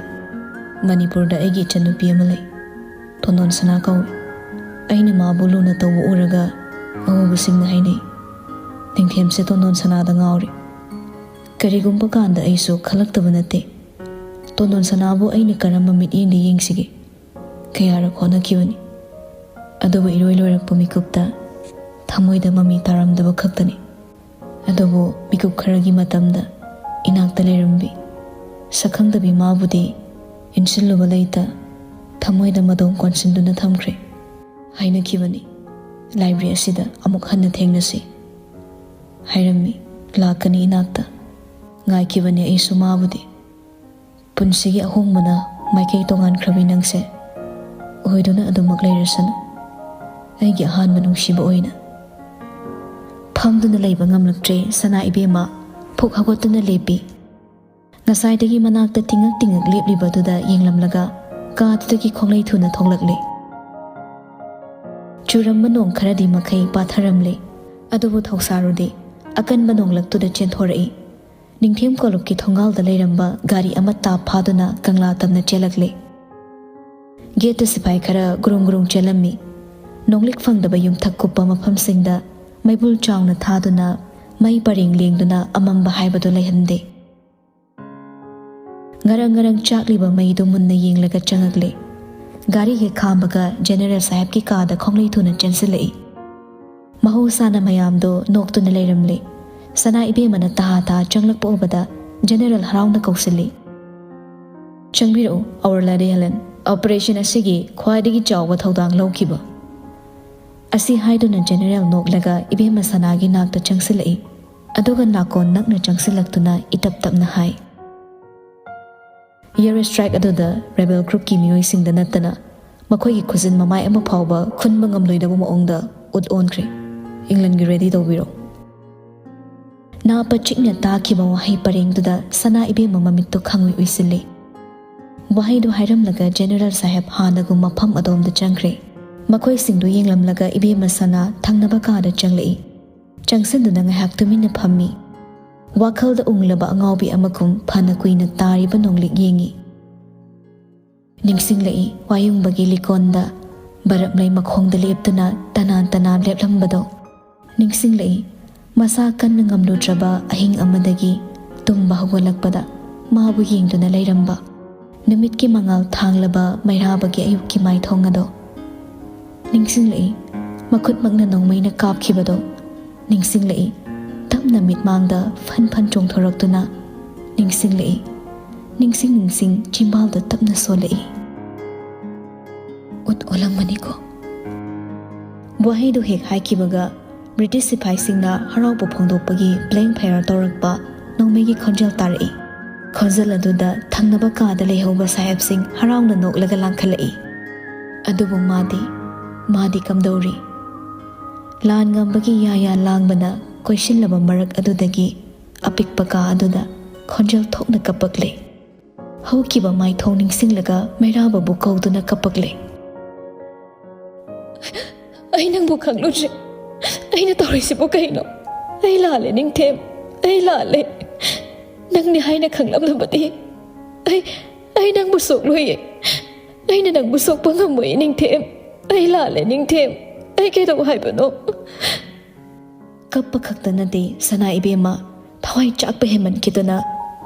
ꯃꯅꯤꯄꯨꯔꯗ ꯑꯩꯒꯤ ꯏꯆꯟꯅꯨꯄꯤ ꯑꯃ ꯂꯩ, ꯇꯣꯟꯗꯣꯟ ꯁꯅꯥ ꯀꯧꯏ꯫ ꯑꯩꯅ ꯃꯥꯕꯨ ꯂꯨꯅ ꯇꯧꯕ ꯎꯔꯒ ꯑꯎꯕꯁꯤꯡꯅ ꯍꯥꯏꯅꯩ, "ꯅꯤꯡꯊꯦꯝꯁꯦ ꯇꯣꯟꯗꯣꯟ ꯁꯅꯥꯗ ꯉꯥꯎꯔꯦ"꯫ ꯀꯔꯤꯒꯨꯝꯕ ꯀꯥꯟꯗ ꯑꯩꯁꯨ ꯈꯜꯂꯛꯇꯕ ꯅꯠꯇꯦ, ꯇꯣꯟꯗꯣꯟ ꯁꯅꯥꯕꯨ ꯑꯩꯅ ꯀꯔꯝꯕ ꯃꯤꯠꯌꯦꯡꯗ ꯌꯦꯡꯁꯤꯒꯦ꯫ ꯀꯌꯥꯔꯛ ꯍꯣꯠꯅꯈꯤꯕꯅꯤ, ꯑꯗꯨꯕꯨ ꯏꯔꯣꯏ ꯂꯣꯏꯔꯛꯄ ꯃꯤꯀꯨꯞꯇ ꯊꯃꯣꯏꯗ ꯃꯃꯤ ꯇꯥꯔꯝꯗꯕ ꯈꯛꯇꯅꯤ꯫ ꯑꯗꯨꯕꯨ ꯃꯤꯀꯨꯞ ꯈꯔꯒꯤ ꯃꯇꯝꯗ ꯏꯅꯥꯛꯇ ꯂꯩꯔꯝꯕꯤ ꯁꯛꯈꯪꯗꯕꯤ ꯃꯥꯕꯨꯗꯤ ꯏꯟꯁꯤꯜꯂꯨꯕ ꯂꯩꯇ ꯊꯃꯣꯏꯗ ꯃꯗꯣꯝ ꯀꯣꯟꯁꯤꯟꯗꯨꯅ ꯊꯝꯈ꯭ꯔꯦ꯫ ꯍꯥꯏꯅꯈꯤꯕꯅꯤ, "ꯂꯥꯏꯕ꯭ꯔꯦꯔꯤ ꯑꯁꯤꯗ ꯑꯃꯨꯛ ꯍꯟꯅ ꯊꯦꯡꯅꯁꯤ" ꯍꯥꯏꯔꯝꯃꯤ꯫ ꯂꯥꯛꯀꯅꯤ ꯏꯅꯥꯛꯇ꯫ ꯉꯥꯏꯈꯤꯕꯅꯤ ꯑꯩꯁꯨ ꯃꯥꯕꯨꯗꯤ꯫ ꯄꯨꯟꯁꯤꯒꯤ ꯑꯍꯣꯡꯕꯅ ꯃꯥꯏꯀꯩ ꯇꯣꯉꯥꯟꯈ꯭ꯔꯕꯤ ꯅꯪꯁꯦ ꯑꯣꯏꯗꯨꯅ ꯑꯗꯨꯃꯛ ꯂꯩꯔꯁꯅꯨ, ꯑꯩꯒꯤ ꯑꯍꯥꯟꯕ ꯅꯨꯡꯁꯤꯕ ꯑꯣꯏꯅ꯫ ꯐꯝꯗꯨꯅ ꯂꯩꯕ ꯉꯝꯂꯛꯇ꯭ꯔꯦ ꯁꯅꯥ ꯏꯕꯦꯝꯃ꯫ ꯐꯨꯛ ꯍꯧꯒꯠꯇꯨꯅ ꯂꯦꯞꯄꯤ꯫ ꯉꯁꯥꯏꯗꯒꯤ ꯃꯅꯥꯛꯇ ꯇꯤꯡꯉꯛ ꯇꯤꯡꯉꯛ ꯂꯦꯞꯂꯤꯕꯗꯨꯗ ꯌꯦꯡꯂꯝꯂꯒ ꯀꯥꯗꯨꯗꯒꯤ ꯈꯣꯡꯂꯩ ꯊꯨꯅ ꯊꯣꯛꯂꯛꯂꯦ꯫ ꯆꯨꯔꯝꯕ ꯅꯣꯡ ꯈꯔꯗꯤ ꯃꯈꯩ ꯄꯥꯊꯔꯝꯂꯦ, ꯑꯗꯨꯕꯨ ꯊꯧꯁꯥꯔꯨꯗꯦ꯫ ꯑꯀꯟꯕ ꯅꯣꯡꯂꯛꯇꯨꯗ ꯆꯦꯟꯊꯣꯔꯛꯏ꯫ ꯅꯤꯡꯊꯦꯝ ꯀꯣꯂꯨꯞꯀꯤ ꯊꯣꯡꯒꯥꯜꯗ ꯂꯩꯔꯝꯕ ꯒꯥꯔꯤ ꯑꯃ ꯇꯥꯞ ꯐꯥꯗꯨꯅ ꯀꯪꯂꯥ ꯇꯝꯅ ꯆꯦꯜꯂꯛꯂꯦ꯫ ꯒꯦꯠꯇ ꯁꯤꯐꯥꯏ ꯈꯔ ꯒꯨꯔꯨꯡ ꯒꯨꯔꯨꯡ ꯆꯦꯜꯂꯝꯃꯤ꯫ ꯅꯣꯡꯂꯤꯛ ꯐꯪꯗꯕ ꯌꯨꯝꯊꯛ ꯀꯨꯞꯄ ꯃꯐꯝꯁꯤꯡꯗ ꯃꯩꯕꯨꯜ ꯆꯥꯎꯅ ꯊꯥꯗꯨꯅ ꯃꯩ ꯄꯔꯦꯡ ꯂꯦꯡꯗꯨꯅ ꯑꯃꯝꯕ ꯍꯥꯏꯕꯗꯨ ꯂꯩꯍꯟꯗꯦ꯫ ꯉꯔꯪ ꯉꯔꯪ ꯆꯥꯛꯂꯤꯕ ꯃꯩꯗꯨ ꯃꯨꯟꯅ ꯌꯦꯡꯂꯒ ꯆꯪꯉꯛꯂꯦ꯫ ꯒꯥꯔꯤ ꯍꯦꯛ ꯈꯥꯝꯕꯒ ꯖꯦꯅꯦꯔꯦꯜ ꯁꯥꯍꯦꯕꯀꯤ ꯀꯥꯗ ꯈꯣꯡꯂꯩ ꯊꯨꯅ ꯆꯦꯟꯁꯤꯜꯂꯛꯏ꯫ ꯃꯍꯧꯁꯥꯅ ꯃꯌꯥꯝꯗꯣ ꯅꯣꯛꯇꯨꯅ ꯂꯩꯔꯝꯂꯦ꯫ ꯁꯅꯥ ꯏꯕꯦꯝꯃꯅ ꯇꯍꯥ ꯇꯍꯥ ꯆꯪꯂꯛꯄ ꯎꯕꯗ ꯖꯦꯅꯦꯔꯦꯜ ꯍꯔꯥꯎꯅ ꯀꯧꯁꯤꯜꯂꯤ꯫ "ꯆꯪꯕꯤꯔꯛꯎ, Our Lady Helen꯫ Operation ꯑꯁꯤꯒꯤ ꯈ꯭ꯋꯥꯏꯗꯒꯤ ꯆꯥꯎꯕ ꯊꯧꯗꯥꯡ ꯂꯧꯈꯤꯕ꯫" ꯑꯁꯤ ꯍꯥꯏꯗꯨꯅ ꯖꯦꯅꯦꯔꯦꯜ ꯅꯣꯛꯂꯒ ꯏꯕꯦꯝꯃ ꯁꯅꯥꯒꯤ ꯅꯥꯛꯇ ꯆꯪꯁꯤꯜꯂꯛꯏ꯫ ꯑꯗꯨꯒ ꯅꯥꯀꯣꯟ ꯅꯛꯅ ꯆꯪꯁꯤꯜꯂꯛꯇꯨꯅ ꯏꯇꯞ ꯇꯞꯅ ꯍꯥꯏ, "Air strike ꯑꯗꯨꯗ rebel groupꯀꯤ ꯃꯤꯑꯣꯏꯁꯤꯡꯗ ꯅꯠꯇꯅ ꯃꯈꯣꯏꯒꯤ ꯈꯨꯖꯤꯟ ꯃꯃꯥꯏ ꯑꯃ ꯐꯥꯎꯕ ꯈꯨꯟꯕ ꯉꯝꯂꯣꯏꯗꯕ ꯃꯑꯣꯡꯗ ꯎꯠ ꯑꯣꯟꯈ꯭ꯔꯦ꯫" "Englandꯒꯤ ready ꯇꯧꯕꯤꯔꯣ꯫" ꯅꯥ ꯄꯆꯤꯛꯅ ꯇꯥꯈꯤꯕ ꯋꯥꯍꯩ ꯄꯔꯦꯡꯗꯨꯗ ꯁꯅꯥ ꯏꯕꯦꯝꯃ ꯃꯃꯤꯠꯇꯨ ꯈꯪꯎꯏ ꯎꯏꯁꯤꯜꯂꯤ꯫ ꯋꯥꯍꯩꯗꯨ ꯍꯥꯏꯔꯝꯂꯒ ꯖꯦꯅꯦꯔꯦꯜ ꯁꯥꯍꯦꯕ ꯍꯥꯟꯅꯒꯨꯝ ꯃꯐꯝ ꯑꯗꯣꯝꯗ ꯆꯪꯈ꯭ꯔꯦ꯫ ꯃꯈꯣꯏꯁꯤꯡꯗꯨ ꯌꯦꯡꯂꯝꯂꯒ ꯏꯕꯦꯝꯃ ꯁꯅꯥ ꯊꯪꯅꯕ ꯀꯥꯗ ꯆꯪꯂꯛꯏ꯫ ꯆꯪꯁꯤꯟꯗꯨꯅ ꯉꯥꯏꯍꯥꯛ ꯇꯨꯃꯤꯟꯅ ꯐꯝꯃꯤ꯫ ꯋꯥꯈꯜꯗ ꯎꯡꯂꯕ ꯑꯉꯥꯎꯕꯤ ꯑꯃꯒꯨꯝ ꯐꯅ ꯀꯨꯏꯅ ꯇꯥꯔꯤꯕ ꯅꯣꯡꯂꯤꯛ ꯌꯦꯡꯉꯤ꯫ ꯅꯤꯡꯁꯤꯡꯂꯛꯏ, ꯋꯥꯌꯨꯡꯕꯒꯤ ꯂꯤꯀꯣꯟꯗ ꯕꯔꯞ ꯂꯩ ꯃꯈꯣꯡꯗ ꯂꯦꯞꯇꯨꯅ ꯇꯅꯥꯟ ꯇꯅꯥꯟ ꯂꯦꯞꯂꯝꯕꯗꯣ꯫ ꯅꯤꯡꯁꯤꯡꯂꯛꯏ, ꯃꯁꯥ ꯀꯟꯅ ꯉꯝꯂꯨꯗ꯭ꯔꯕ ꯑꯍꯤꯡ ꯑꯃꯗꯒꯤ ꯇꯨꯝꯕ ꯍꯧꯒꯠꯂꯛꯄꯗ ꯃꯥꯕꯨ ꯌꯦꯡꯗꯨꯅ ꯂꯩꯔꯝꯕ, ꯅꯨꯃꯤꯠꯀꯤ ꯃꯉꯥꯜ ꯊꯥꯡꯂꯕ ꯃꯩꯔꯥꯕꯒꯤ ꯑꯌꯨꯛꯀꯤ ꯃꯥꯏꯊꯣꯡ ꯑꯗꯣ꯫ ꯅꯤꯡꯁꯤꯡꯂꯛꯏ, ꯃꯈꯨꯠꯃꯛꯅ ꯅꯣꯡꯃꯩꯅ ꯀꯥꯞꯈꯤꯕꯗꯣ꯫ ꯅꯤꯡꯁꯤꯡꯂꯛꯏ, ꯇꯞꯅ ꯃꯤꯠꯃꯥꯡꯗ ꯐꯟ ꯐꯟ ꯆꯣꯡꯊꯣꯔꯛꯇꯨꯅ꯫ ꯅꯤꯡꯁꯤꯡꯂꯛꯏ, ꯅꯤꯡꯁꯤꯡ ꯅꯤꯡꯁꯤꯡ ꯆꯤꯝꯕꯥꯜꯗ ꯇꯞꯅ ꯁꯣꯜꯂꯛꯏ꯫ "ꯎꯠ ꯑꯣꯜꯂꯝꯕꯅꯤꯀꯣ꯫" ꯋꯥꯍꯩꯗꯨ ꯍꯦꯛ ꯍꯥꯏꯈꯤꯕꯒ ꯕ꯭ꯔꯤꯇꯤꯁ ꯁꯤꯐꯥꯏꯁꯤꯡꯅ ꯍꯔꯥꯎꯕ ꯐꯣꯡꯗꯣꯛꯄꯒꯤ blank fire ꯇꯧꯔꯛꯄ ꯅꯣꯡꯃꯩꯒꯤ ꯈꯣꯟꯖꯦꯜ ꯇꯥꯔꯛꯏ꯫ ꯈꯣꯟꯖꯦꯜ ꯑꯗꯨꯗ ꯊꯪꯅꯕ ꯀꯥꯗ ꯂꯩꯍꯧꯕ ꯁꯥꯍꯦꯕꯁꯤꯡ ꯍꯔꯥꯎꯅ ꯅꯣꯛꯂꯒ ꯂꯥꯡꯈꯠꯂꯛꯏ꯫ ꯑꯗꯨꯕꯨ ꯃꯥꯗꯤ, ꯃꯥꯗꯤ ꯀꯝꯗꯧꯔꯤ? ꯂꯥꯟ ꯉꯝꯕꯒꯤ ꯌꯥ ꯌꯥ ꯂꯥꯡꯕꯅ ꯀꯣꯏꯁꯤꯜꯂꯕ ꯃꯔꯛ ꯑꯗꯨꯗꯒꯤ ꯑꯄꯤꯛꯄ ꯀꯥ ꯑꯗꯨꯗ ꯈꯣꯟꯖꯦꯜ ꯊꯣꯛꯅ ꯀꯞꯄꯛꯂꯦ꯫ ꯍꯧꯈꯤꯕ ꯃꯥꯏꯊꯣꯡ ꯅꯤꯡꯁꯤꯡꯂꯒ ꯃꯩꯔꯥꯕꯕꯨ ꯀꯧꯗꯨꯅ ꯀꯞꯄꯛꯂꯦ꯫ "ꯑꯩ ꯅꯪꯕꯨ ꯈꯪꯂꯨꯗ꯭ꯔꯦ꯫ ꯑꯩꯅ ꯇꯧꯔꯤꯁꯤꯕꯨ ꯀꯩꯅꯣ? ꯑꯩ ꯂꯥꯜꯂꯦ, ꯅꯤꯡꯊꯦꯝ꯫ ꯑꯩ ꯂꯥꯜꯂꯦ꯫ ꯅꯪꯅꯤ ꯍꯥꯏꯅ ꯈꯪꯂꯝꯂꯕꯗꯤ ꯑꯩ, ꯑꯩ ꯅꯪꯕꯨ ꯁꯣꯛꯂꯣꯏꯌꯦ꯫ ꯑꯩꯅ ꯅꯪꯕꯨ ꯁꯣꯛꯄ ꯉꯝꯃꯣꯏ, ꯅꯤꯡꯊꯦꯝ꯫ ꯑꯩ ꯂꯥꯜꯂꯦ, ꯅꯤꯡꯊꯦꯝ꯫ ꯑꯩ ꯀꯩꯗꯧ ꯍꯥꯏꯕꯅꯣ? ꯀꯞꯄ ꯈꯛꯇ ꯅꯠꯇꯦ, ꯁꯅꯥ ꯏꯕꯦꯝꯃ, ꯊꯋꯥꯏ ꯆꯥꯛꯄ ꯍꯦꯟꯃꯟꯈꯤꯗꯨꯅ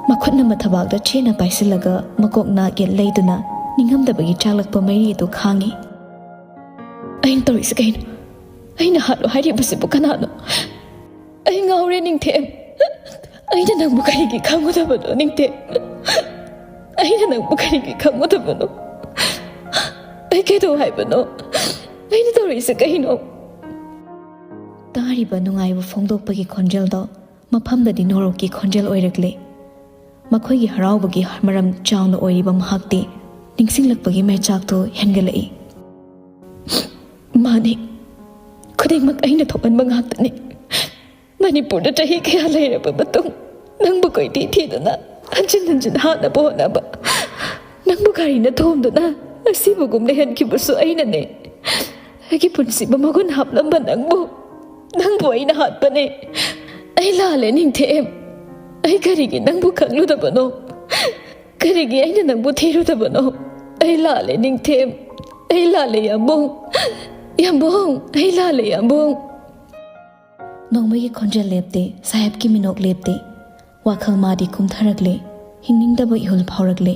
ꯃꯈꯨꯠꯅ ꯃꯊꯕꯥꯛꯇ ꯆꯦꯠꯅ ꯄꯥꯏꯁꯤꯜꯂꯒ ꯃꯀꯣꯛ ꯅꯥꯒꯦ ꯂꯩꯗꯨꯅ ꯅꯤꯡꯉꯝꯗꯕꯒꯤ ꯆꯥꯛꯂꯛꯄ ꯃꯩꯔꯤꯗꯨ ꯈꯥꯡꯉꯤ꯫ "ꯑꯩꯅ ꯇꯧꯔꯤꯁꯦ ꯀꯩꯅꯣ? ꯑꯩꯅ ꯍꯥꯠꯂꯣ ꯍꯥꯏꯔꯤꯕꯁꯤꯕꯨ ꯀꯅꯥꯅꯣ? ꯑꯩ ꯉꯥꯎꯔꯦ, ꯅꯤꯡꯊꯦꯝ꯫ ꯑꯩꯅ ꯅꯪꯕꯨ ꯀꯔꯤꯒꯤ ꯈꯪꯒꯗꯕꯅꯣ, ꯅꯤꯡꯊꯦꯝ? ꯑꯩꯅ ꯅꯪꯕꯨ ꯀꯔꯤꯒꯤ ꯈꯪꯒꯗꯕꯅꯣ? ꯑꯩ ꯀꯩꯗꯧ ꯍꯥꯏꯕꯅꯣ? ꯑꯩꯅ ꯇꯧꯔꯤꯁꯦ ꯀꯩꯅꯣ?" ꯇꯥꯔꯤꯕ ꯅꯨꯡꯉꯥꯏꯕ ꯐꯣꯡꯗꯣꯛꯄꯒꯤ ꯈꯣꯟꯖꯦꯜꯗꯣ ꯃꯐꯝꯗꯗꯤ ꯅꯣꯔꯣꯛꯀꯤ ꯈꯣꯟꯖꯦꯜ ꯑꯣꯏꯔꯛꯂꯦ꯫ ꯃꯈꯣꯏꯒꯤ ꯍꯔꯥꯎꯕꯒꯤ ꯃꯔꯝ ꯆꯥꯎꯅ ꯑꯣꯏꯔꯤꯕ ꯃꯍꯥꯛꯇꯤ ꯅꯤꯡꯁꯤꯡꯂꯛꯄꯒꯤ ꯃꯩꯆꯥꯛꯇꯨ ꯍꯦꯟꯒꯠꯂꯛꯏ꯫ "ꯃꯥꯅꯤ, ꯈꯨꯗꯤꯡꯃꯛ ꯑꯩꯅ ꯊꯣꯛꯍꯟꯕ ꯉꯥꯛꯇꯅꯤ꯫ ꯃꯅꯤꯄꯨꯔꯗ ꯆꯍꯤ ꯀꯌꯥ ꯂꯩꯔꯕ ꯃꯇꯨꯡ, ꯅꯪꯕꯨ ꯀꯣꯏꯊꯤ ꯊꯤꯗꯨꯅ, ꯍꯟꯖꯤꯟ ꯍꯟꯖꯤꯟ ꯍꯥꯠꯅꯕ ꯍꯣꯠꯅꯕ, ꯅꯪꯕꯨ ꯒꯥꯔꯤꯅ ꯊꯣꯝꯗꯨꯅ ꯑꯁꯤꯕꯒꯨꯝ ꯂꯩꯍꯟꯈꯤꯕꯁꯨ ꯑꯩꯅꯅꯦ꯫ ꯑꯩꯒꯤ ꯄꯨꯟꯁꯤꯕꯨ ꯃꯒꯨꯟ ꯍꯥꯞꯂꯝꯕ ꯅꯪꯕꯨ, ꯅꯪꯕꯨ ꯑꯩꯅ ꯍꯥꯠꯄꯅꯦ꯫ ꯑꯩ ꯂꯥꯜꯂꯦ, ꯅꯤꯡꯊꯦꯝ꯫ ꯑꯩ ꯀꯔꯤꯒꯤ ꯅꯪꯕꯨ ꯈꯪꯂꯨꯗꯕꯅꯣ? ꯀꯔꯤꯒꯤ ꯑꯩꯅ ꯅꯪꯕꯨ ꯊꯤꯔꯨꯗꯕꯅꯣ? ꯑꯩ ꯂꯥꯜꯂꯦ, ꯅꯤꯡꯊꯦꯝ꯫ ꯑꯩ ꯂꯥꯜꯂꯦ, ꯌꯥꯝꯕꯨꯡ꯫ ꯌꯥꯝꯕꯨꯡ, ꯑꯩ ꯂꯥꯜꯂꯦ, ꯌꯥꯝꯕꯨꯡ꯫" ꯅꯣꯡꯃꯩꯒꯤ ꯈꯣꯟꯖꯦꯜ ꯂꯦꯞꯇꯦ, ꯁꯥꯍꯦꯕꯀꯤ ꯃꯤꯅꯣꯛ ꯂꯦꯞꯇꯦ꯫ ꯋꯥꯈꯜ ꯃꯥꯗꯤ ꯀꯨꯝꯊꯔꯛꯂꯦ, ꯍꯤꯡꯅꯤꯡꯗꯕ ꯏꯍꯨꯜ ꯐꯥꯎꯔꯛꯂꯦ꯫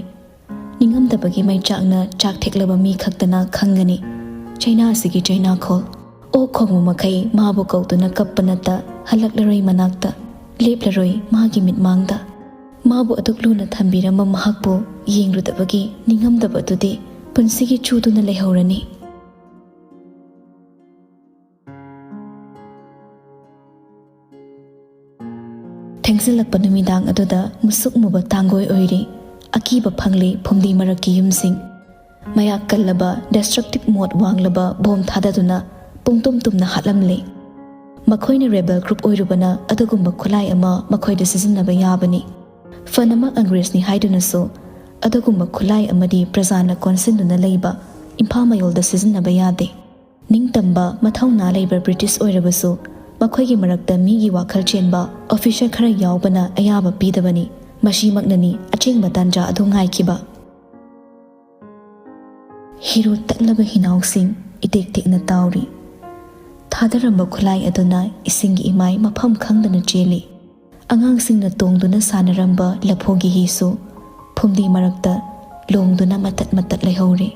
ꯅꯤꯡꯉꯝꯗꯕꯒꯤ ꯃꯩꯆꯥꯛꯅ ꯆꯥꯛ ꯊꯦꯛꯂꯕ ꯃꯤ ꯈꯛꯇꯅ ꯈꯪꯒꯅꯤ ꯆꯩꯅꯥ ꯑꯁꯤꯒꯤ ꯆꯩꯅꯥꯈꯣꯜ꯫ ꯑꯣꯛ ꯈꯣꯡꯕ ꯃꯈꯩ ꯃꯥꯕꯨ ꯀꯧꯗꯨꯅ ꯀꯞꯄ ꯅꯠꯇ ꯍꯜꯂꯛꯂꯔꯣꯏ ꯃꯅꯥꯛꯇ, ꯂꯦꯞꯂꯔꯣꯏ ꯃꯥꯒꯤ ꯃꯤꯠꯃꯥꯡꯗ꯫ ꯃꯥꯕꯨ ꯑꯗꯨꯛ ꯂꯨꯅ ꯊꯝꯕꯤꯔꯝꯕ ꯃꯍꯥꯛꯄꯨ ꯌꯦꯡꯂꯨꯗꯕꯒꯤ ꯅꯤꯡꯉꯝꯗꯕꯗꯨꯗꯤ ꯄꯨꯟꯁꯤꯒꯤ ꯆꯨꯗꯨꯅ ꯂꯩꯍꯧꯔꯅꯤ꯫ ꯊꯦꯡꯖꯤꯜꯂꯛꯄ ꯅꯨꯃꯤꯗꯥꯡ ꯑꯗꯨꯗ ꯃꯨꯁꯨꯛ ꯃꯨꯕ ꯇꯥꯡꯒꯣꯏ ꯑꯣꯏꯔꯤ꯫ ꯑꯀꯤꯕ ꯐꯪꯂꯤ ꯐꯨꯝꯗꯤ ꯃꯔꯛꯀꯤ ꯌꯨꯝꯁꯤꯡ꯫ ꯃꯌꯥꯛ ꯀꯜꯂꯕ, destructive mode ꯋꯥꯡꯂꯕ ꯕꯣꯝ ꯊꯥꯗꯗꯨꯅ ꯄꯨꯡꯇꯨꯝ ꯇꯨꯝꯅ ꯍꯥꯠꯂꯝꯂꯤ꯫ ꯃꯈꯣꯏꯅ rebel group ꯑꯣꯏꯔꯨꯕꯅ ꯑꯗꯨꯒꯨꯝꯕ ꯈꯨꯠꯂꯥꯏ ꯑꯃ ꯃꯈꯣꯏꯗ ꯁꯤꯖꯤꯟꯅꯕ ꯌꯥꯕꯅꯤ꯫ ꯐꯅꯃꯛ ꯑꯪꯒ꯭ꯔꯦꯖꯅꯤ ꯍꯥꯏꯗꯨꯅꯁꯨ ꯑꯗꯨꯒꯨꯝꯕ ꯈꯨꯠꯂꯥꯏ ꯑꯃꯗꯤ ꯄ꯭ꯔꯖꯥꯅ ꯀꯣꯟꯁꯤꯟꯗꯨꯅ ꯂꯩꯕ ꯏꯝꯐꯥꯜ ꯃꯌꯣꯜꯗ ꯁꯤꯖꯤꯟꯅꯕ ꯌꯥꯗꯦ꯫ ꯅꯤꯡꯇꯝꯕ, ꯃꯊꯧꯅꯥ ꯂꯩꯕ ꯕ꯭ꯔꯤꯇꯤꯁ ꯑꯣꯏꯔꯕꯁꯨ ꯃꯈꯣꯏꯒꯤ ꯃꯔꯛꯇ ꯃꯤꯒꯤ ꯋꯥꯈꯜ ꯆꯦꯟꯕ officer ꯈꯔ ꯌꯥꯎꯕꯅ ꯑꯌꯥꯕ ꯄꯤꯗꯕꯅꯤ꯫ ꯃꯁꯤꯃꯛꯅꯅꯤ ꯑꯆꯦꯡꯕ ꯇꯥꯟꯖꯥ ꯑꯗꯨ ꯉꯥꯏꯈꯤꯕ꯫ ꯍꯤꯔꯨ ꯇꯠꯂꯕ ꯍꯤꯅꯥꯎꯁꯤꯡ ꯏꯇꯦꯛ ꯇꯦꯛꯅ ꯇꯥꯎꯔꯤ꯫ ꯊꯥꯗꯔꯝꯕ ꯈꯨꯠꯂꯥꯏ ꯑꯗꯨꯅ ꯏꯁꯤꯡꯒꯤ ꯏꯃꯥꯏ ꯃꯐꯝ ꯈꯪꯗꯅ ꯆꯦꯜꯂꯤ꯫ ꯑꯉꯥꯡꯁꯤꯡꯅ ꯇꯣꯡꯗꯨꯅ ꯁꯥꯟꯅꯔꯝꯕ ꯂꯐꯨꯒꯤ ꯍꯤꯁꯨ ꯐꯨꯝꯗꯤ ꯃꯔꯛꯇ ꯂꯣꯡꯗꯨꯅ ꯃꯇꯠ ꯃꯇꯠ ꯂꯩꯍꯧꯔꯦ꯫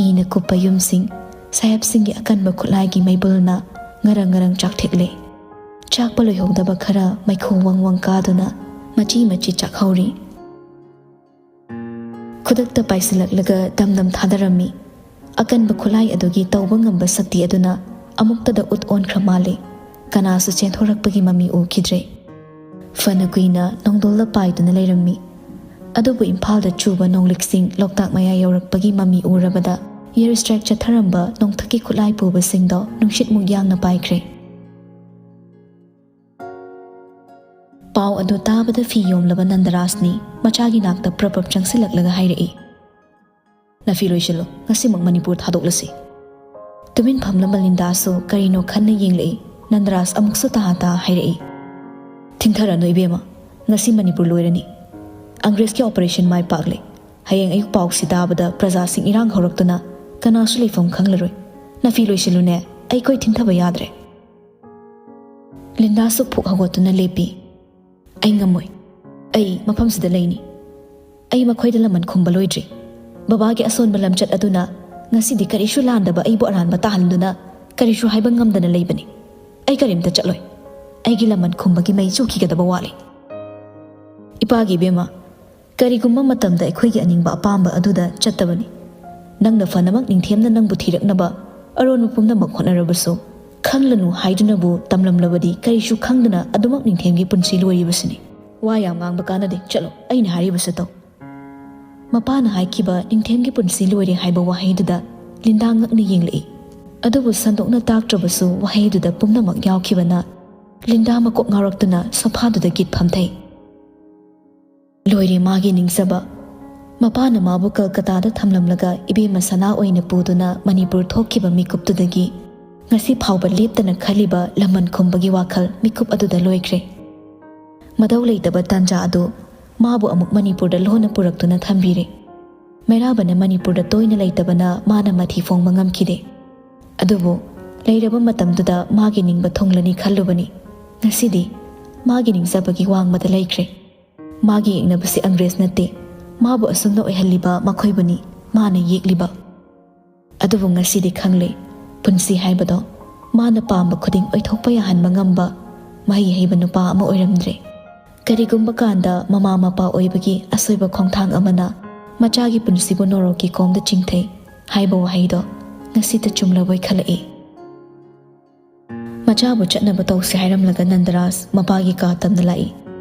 ꯏꯅ ꯀꯨꯞꯄ ꯌꯨꯝꯁꯤꯡ, ꯁꯥꯍꯦꯕꯁꯤꯡꯒꯤ ꯑꯀꯟꯕ ꯈꯨꯠꯂꯥꯏꯒꯤ ꯃꯩꯕꯨꯜꯅ ꯉꯔꯪ ꯉꯔꯪ ꯆꯥꯛꯊꯦꯛꯂꯦ꯫ ꯆꯥꯛꯄ ꯂꯣꯏꯍꯧꯗꯕ ꯈꯔ ꯃꯩꯈꯨ ꯋꯪ ꯋꯪ ꯀꯥꯗꯨꯅ ꯃꯆꯤ ꯃꯆꯤ ꯆꯥꯛꯍꯧꯔꯤ꯫ ꯈꯨꯗꯛꯇ ꯄꯥꯏꯁꯤꯜꯂꯛꯂꯒ ꯗꯝ ꯗꯝ ꯊꯥꯗꯔꯝꯃꯤ꯫ ꯑꯀꯟꯕ ꯈꯨꯠꯂꯥꯏ ꯑꯗꯨꯒꯤ ꯇꯧꯕ ꯉꯝꯕ ꯁꯛꯇꯤ ꯑꯗꯨꯅ ꯑꯃꯨꯛꯇꯗ ꯎꯠ ꯑꯣꯟꯈ꯭ꯔ ꯃꯥꯜꯂꯦ꯫ ꯀꯅꯥꯁꯨ ꯆꯦꯟꯊꯣꯔꯛꯄꯒꯤ ꯃꯃꯤ ꯎꯈꯤꯗ꯭ꯔꯦ꯫ ꯐꯅ ꯀꯨꯏꯅ ꯅꯣꯡꯗꯣꯜꯗ ꯄꯥꯏꯗꯨꯅ ꯂꯩꯔꯝꯃꯤ꯫ ꯑꯗꯨꯕꯨ ꯏꯝꯐꯥꯜꯗ ꯆꯨꯕ ꯅꯣꯡꯂꯤꯛꯁꯤꯡ ꯂꯣꯛꯇꯥꯛ ꯃꯌꯥ ꯌꯧꯔꯛꯄꯒꯤ ꯃꯃꯤ ꯎꯔꯕꯗ, ꯏꯌꯔ ꯁ꯭ꯇ꯭ꯔꯥꯏꯛ ꯆꯠꯊꯔꯝꯕ ꯅꯣꯡꯊꯛꯀꯤ ꯈꯨꯠꯂꯥꯏ ꯄꯨꯕꯁꯤꯡꯗꯣ ꯅꯨꯡꯁꯤꯠꯃꯨꯛ ꯌꯥꯡꯅ ꯄꯥꯏꯈ꯭ꯔꯦ꯫ ꯄꯥꯎ ꯑꯗꯨ ꯇꯥꯕꯗ ꯐꯤ ꯌꯣꯝꯂꯕ ꯅꯟꯗꯔꯥꯖꯅꯤ ꯃꯆꯥꯒꯤ ꯅꯥꯛꯇ ꯄ꯭ꯔꯞ ꯄ꯭ꯔꯞ ꯆꯪꯁꯤꯜꯂꯛꯂꯒ ꯍꯥꯏꯔꯛꯏ, "ꯅꯐꯤ ꯂꯣꯏꯁꯤꯜꯂꯨ, ꯉꯁꯤꯃꯛ ꯃꯅꯤꯄꯨꯔ ꯊꯥꯗꯣꯛꯂꯁꯤ꯫" ꯇꯨꯃꯤꯟ ꯐꯝꯂꯝꯕ ꯂꯤꯟꯗꯥꯁꯨ ꯀꯔꯤꯅꯣ ꯈꯟꯅ ꯌꯦꯡꯂꯛꯏ꯫ ꯅꯟꯗꯔꯥꯖ ꯑꯃꯨꯛꯁꯨ ꯇꯍꯥ ꯇꯍꯥ ꯍꯥꯏꯔꯛꯏ, "ꯊꯤꯡꯊꯔꯅꯨ ꯏꯕꯦꯝꯃ, ꯉꯁꯤ ꯃꯅꯤꯄꯨꯔ ꯂꯣꯏꯔꯅꯤ꯫ ꯑꯪꯒ꯭ꯔꯦꯖꯀꯤ ꯑꯣꯄꯔꯦꯁꯟ ꯃꯥꯏ ꯄꯥꯛꯂꯦ꯫ ꯍꯌꯦꯡ ꯑꯌꯨꯛ ꯄꯥꯎꯁꯤ ꯇꯥꯕꯗ ꯄ꯭ꯔꯖꯥꯁꯤꯡ ꯏꯔꯥꯡ ꯍꯧꯔꯛꯇꯨꯅ ꯀꯅꯥꯁꯨ ꯂꯩꯐꯝ ꯈꯪꯂꯔꯣꯏ꯫ ꯅꯐꯤ ꯂꯣꯏꯁꯤꯜꯂꯨꯅꯦ, ꯑꯩꯈꯣꯏ ꯊꯤꯡꯊꯕ ꯌꯥꯗ꯭ꯔꯦ꯫" ꯂꯤꯟꯗꯥꯁꯨ ꯐꯨꯛ ꯍꯧꯒꯠꯇꯨꯅ ꯂꯦꯞꯄꯤ꯫ "ꯑꯩ ꯉꯝꯃꯣꯏ꯫ ꯑꯩ ꯃꯐꯝꯁꯤꯗ ꯂꯩꯅꯤ꯫ ꯑꯩ ꯃꯈꯣꯏꯗ ꯂꯃꯟ ꯈꯨꯝꯕ ꯂꯣꯏꯗ꯭ꯔꯤ꯫ ꯕꯕꯥꯒꯤ ꯑꯁꯣꯟꯕ ꯂꯝꯆꯠ ꯑꯗꯨꯅ ꯉꯁꯤꯗꯤ ꯀꯔꯤꯁꯨ ꯂꯥꯟꯗꯕ ꯑꯩꯕꯨ ꯑꯔꯥꯟꯕ ꯇꯥꯍꯟꯗꯨꯅ ꯀꯔꯤꯁꯨ ꯍꯥꯏꯕ ꯉꯝꯗꯅ ꯂꯩꯕꯅꯤ꯫ ꯑꯩ ꯀꯔꯤꯝꯇ ꯆꯠꯂꯣꯏ꯫ ꯑꯩꯒꯤ ꯂꯃꯟ ꯈꯨꯝꯕꯒꯤ ꯃꯩ ꯆꯨꯈꯤꯒꯗꯕ ꯋꯥꯠꯂꯤ꯫" "ꯏꯄꯥꯒꯤ ꯏꯕꯦꯝꯃ, ꯀꯔꯤꯒꯨꯝꯕ ꯃꯇꯝꯗ ꯑꯩꯈꯣꯏꯒꯤ ꯑꯅꯤꯡꯕ ꯑꯄꯥꯝꯕ ꯑꯗꯨꯗ ꯆꯠꯇꯕꯅꯤ꯫ ꯅꯪꯅ ꯐꯅꯃꯛ ꯅꯤꯡꯊꯦꯝꯅ ꯅꯪꯕꯨ ꯊꯤꯔꯛꯅꯕ ꯑꯔꯣꯟꯕ ꯄꯨꯝꯅꯃꯛ ꯍꯣꯠꯅꯔꯕꯁꯨ, ꯈꯪꯂꯅꯨ ꯍꯥꯏꯗꯨꯅꯕꯨ ꯇꯝꯂꯝꯂꯕꯗꯤ ꯀꯔꯤꯁꯨ ꯈꯪꯗꯅ ꯑꯗꯨꯃꯛ ꯅꯤꯡꯊꯦꯝꯒꯤ ꯄꯨꯟꯁꯤ ꯂꯣꯏꯔꯤꯕꯁꯤꯅꯤ꯫" "ꯋꯥ ꯌꯥꯝ ꯉꯥꯡꯕ ꯀꯥꯟꯅꯗꯦ, ꯆꯠꯂꯣ, ꯑꯩꯅ ꯍꯥꯏꯔꯤꯕꯁꯤ ꯇꯧ꯫" ꯃꯄꯥꯅ ꯍꯥꯏꯈꯤꯕ "ꯅꯤꯡꯊꯦꯝꯒꯤ ꯄꯨꯟꯁꯤ ꯂꯣꯏꯔꯦ" ꯍꯥꯏꯕ ꯋꯥꯍꯩꯗꯨꯗ ꯂꯤꯟꯗꯥ ꯉꯛꯅ ꯌꯦꯡꯂꯛꯏ꯫ ꯑꯗꯨꯕꯨ ꯁꯟꯗꯣꯛꯅ ꯇꯥꯛꯇ꯭ꯔꯕꯁꯨ ꯋꯥꯍꯩꯗꯨꯗ ꯄꯨꯝꯅꯃꯛ ꯌꯥꯎꯈꯤꯕꯅ ꯂꯤꯟꯗꯥ ꯃꯀꯣꯛ ꯉꯥꯎꯔꯛꯇꯨꯅ ꯁꯣꯐꯥꯗꯨꯗ ꯒꯤꯠ ꯐꯝꯊꯩ꯫ ꯂꯣꯏꯔꯦ ꯃꯥꯒꯤ ꯅꯤꯡꯖꯕ꯫ ꯃꯄꯥꯅ ꯃꯥꯕꯨ ꯀꯜꯀꯇꯥꯗ ꯊꯝꯂꯝꯂꯒ ꯏꯕꯦꯝꯃ ꯁꯅꯥ ꯑꯣꯏꯅ ꯄꯨꯗꯨꯅ ꯃꯅꯤꯄꯨꯔ ꯊꯣꯛꯈꯤꯕ ꯃꯤꯀꯨꯞꯇꯨꯗꯒꯤ ꯉꯁꯤ ꯐꯥꯎꯕ ꯂꯦꯞꯇꯅ ꯈꯜꯂꯤꯕ ꯂꯃꯟ ꯈꯨꯝꯕꯒꯤ ꯋꯥꯈꯜ ꯃꯤꯀꯨꯞ ꯑꯗꯨꯗ ꯂꯣꯏꯈ꯭ꯔꯦ꯫ ꯃꯗꯧ ꯂꯩꯇꯕ ꯇꯥꯟꯖꯥ ꯑꯗꯨ ꯃꯥꯕꯨ ꯑꯃꯨꯛ ꯃꯅꯤꯄꯨꯔꯗ ꯂꯣꯟꯅ ꯄꯨꯔꯛꯇꯨꯅ ꯊꯝꯕꯤꯔꯦ꯫ ꯃꯩꯔꯥꯕꯅ ꯃꯅꯤꯄꯨꯔꯗ ꯇꯣꯏꯅ ꯂꯩꯇꯕꯅ ꯃꯥꯅ ꯃꯊꯤ ꯐꯣꯡꯕ ꯉꯝꯈꯤꯗꯦ꯫ ꯑꯗꯨꯕꯨ ꯂꯩꯔꯕ ꯃꯇꯝꯗꯨꯗ ꯃꯥꯒꯤ ꯅꯤꯡꯕ ꯊꯨꯡꯂꯅꯤ ꯈꯜꯂꯨꯕꯅꯤ꯫ ꯉꯁꯤꯗꯤ ꯃꯥꯒꯤ ꯅꯤꯡꯖꯕꯒꯤ ꯋꯥꯡꯃꯗ ꯂꯩꯈ꯭ꯔꯦ꯫ ꯃꯥꯒꯤ ꯌꯦꯛꯅꯕꯁꯤ ꯑꯪꯒ꯭ꯔꯦꯖ ꯅꯠꯇꯦ, ꯃꯥꯕꯨ ꯑꯁꯨꯝꯅ ꯑꯣꯏꯍꯜꯂꯤꯕ ꯃꯈꯣꯏꯕꯨꯅꯤ ꯃꯥꯅ ꯌꯦꯛꯂꯤꯕ꯫ ꯑꯗꯨꯕꯨ ꯉꯁꯤꯗꯤ ꯈꯪꯂꯦ, ꯄꯨꯟꯁꯤ ꯍꯥꯏꯕꯗꯣ ꯃꯥꯅ ꯄꯥꯝꯕ ꯈꯨꯗꯤꯡ ꯑꯣꯏꯊꯣꯛꯄ ꯌꯥꯍꯟꯕ ꯉꯝꯕ ꯃꯍꯩ ꯍꯩꯕ ꯅꯨꯄꯥ ꯑꯃ ꯑꯣꯏꯔꯝꯗ꯭ꯔꯦ꯫ ꯀꯔꯤꯒꯨꯝꯕ ꯀꯥꯟꯗ ꯃꯃꯥ ꯃꯄꯥ ꯑꯣꯏꯕꯒꯤ ꯑꯁꯣꯏꯕ ꯈꯣꯡꯊꯥꯡ ꯑꯃꯅ ꯃꯆꯥꯒꯤ ꯄꯨꯟꯁꯤꯕꯨ ꯅꯣꯔꯣꯛꯀꯤ ꯀꯣꯝꯗ ꯆꯤꯡꯊꯩ ꯍꯥꯏꯕ ꯋꯥꯍꯩꯗꯣ ꯉꯁꯤꯇ ꯆꯨꯝꯂꯕꯣꯏ ꯈꯜꯂꯛꯏ꯫ ꯃꯆꯥꯕꯨ ꯆꯠꯅꯕ ꯇꯧꯁꯤ ꯍꯥꯏꯔꯝꯂꯒ ꯅꯟꯗꯔꯥꯖ ꯃꯄꯥꯒꯤ ꯀꯥ ꯇꯝꯅ ꯂꯥꯛꯏ꯫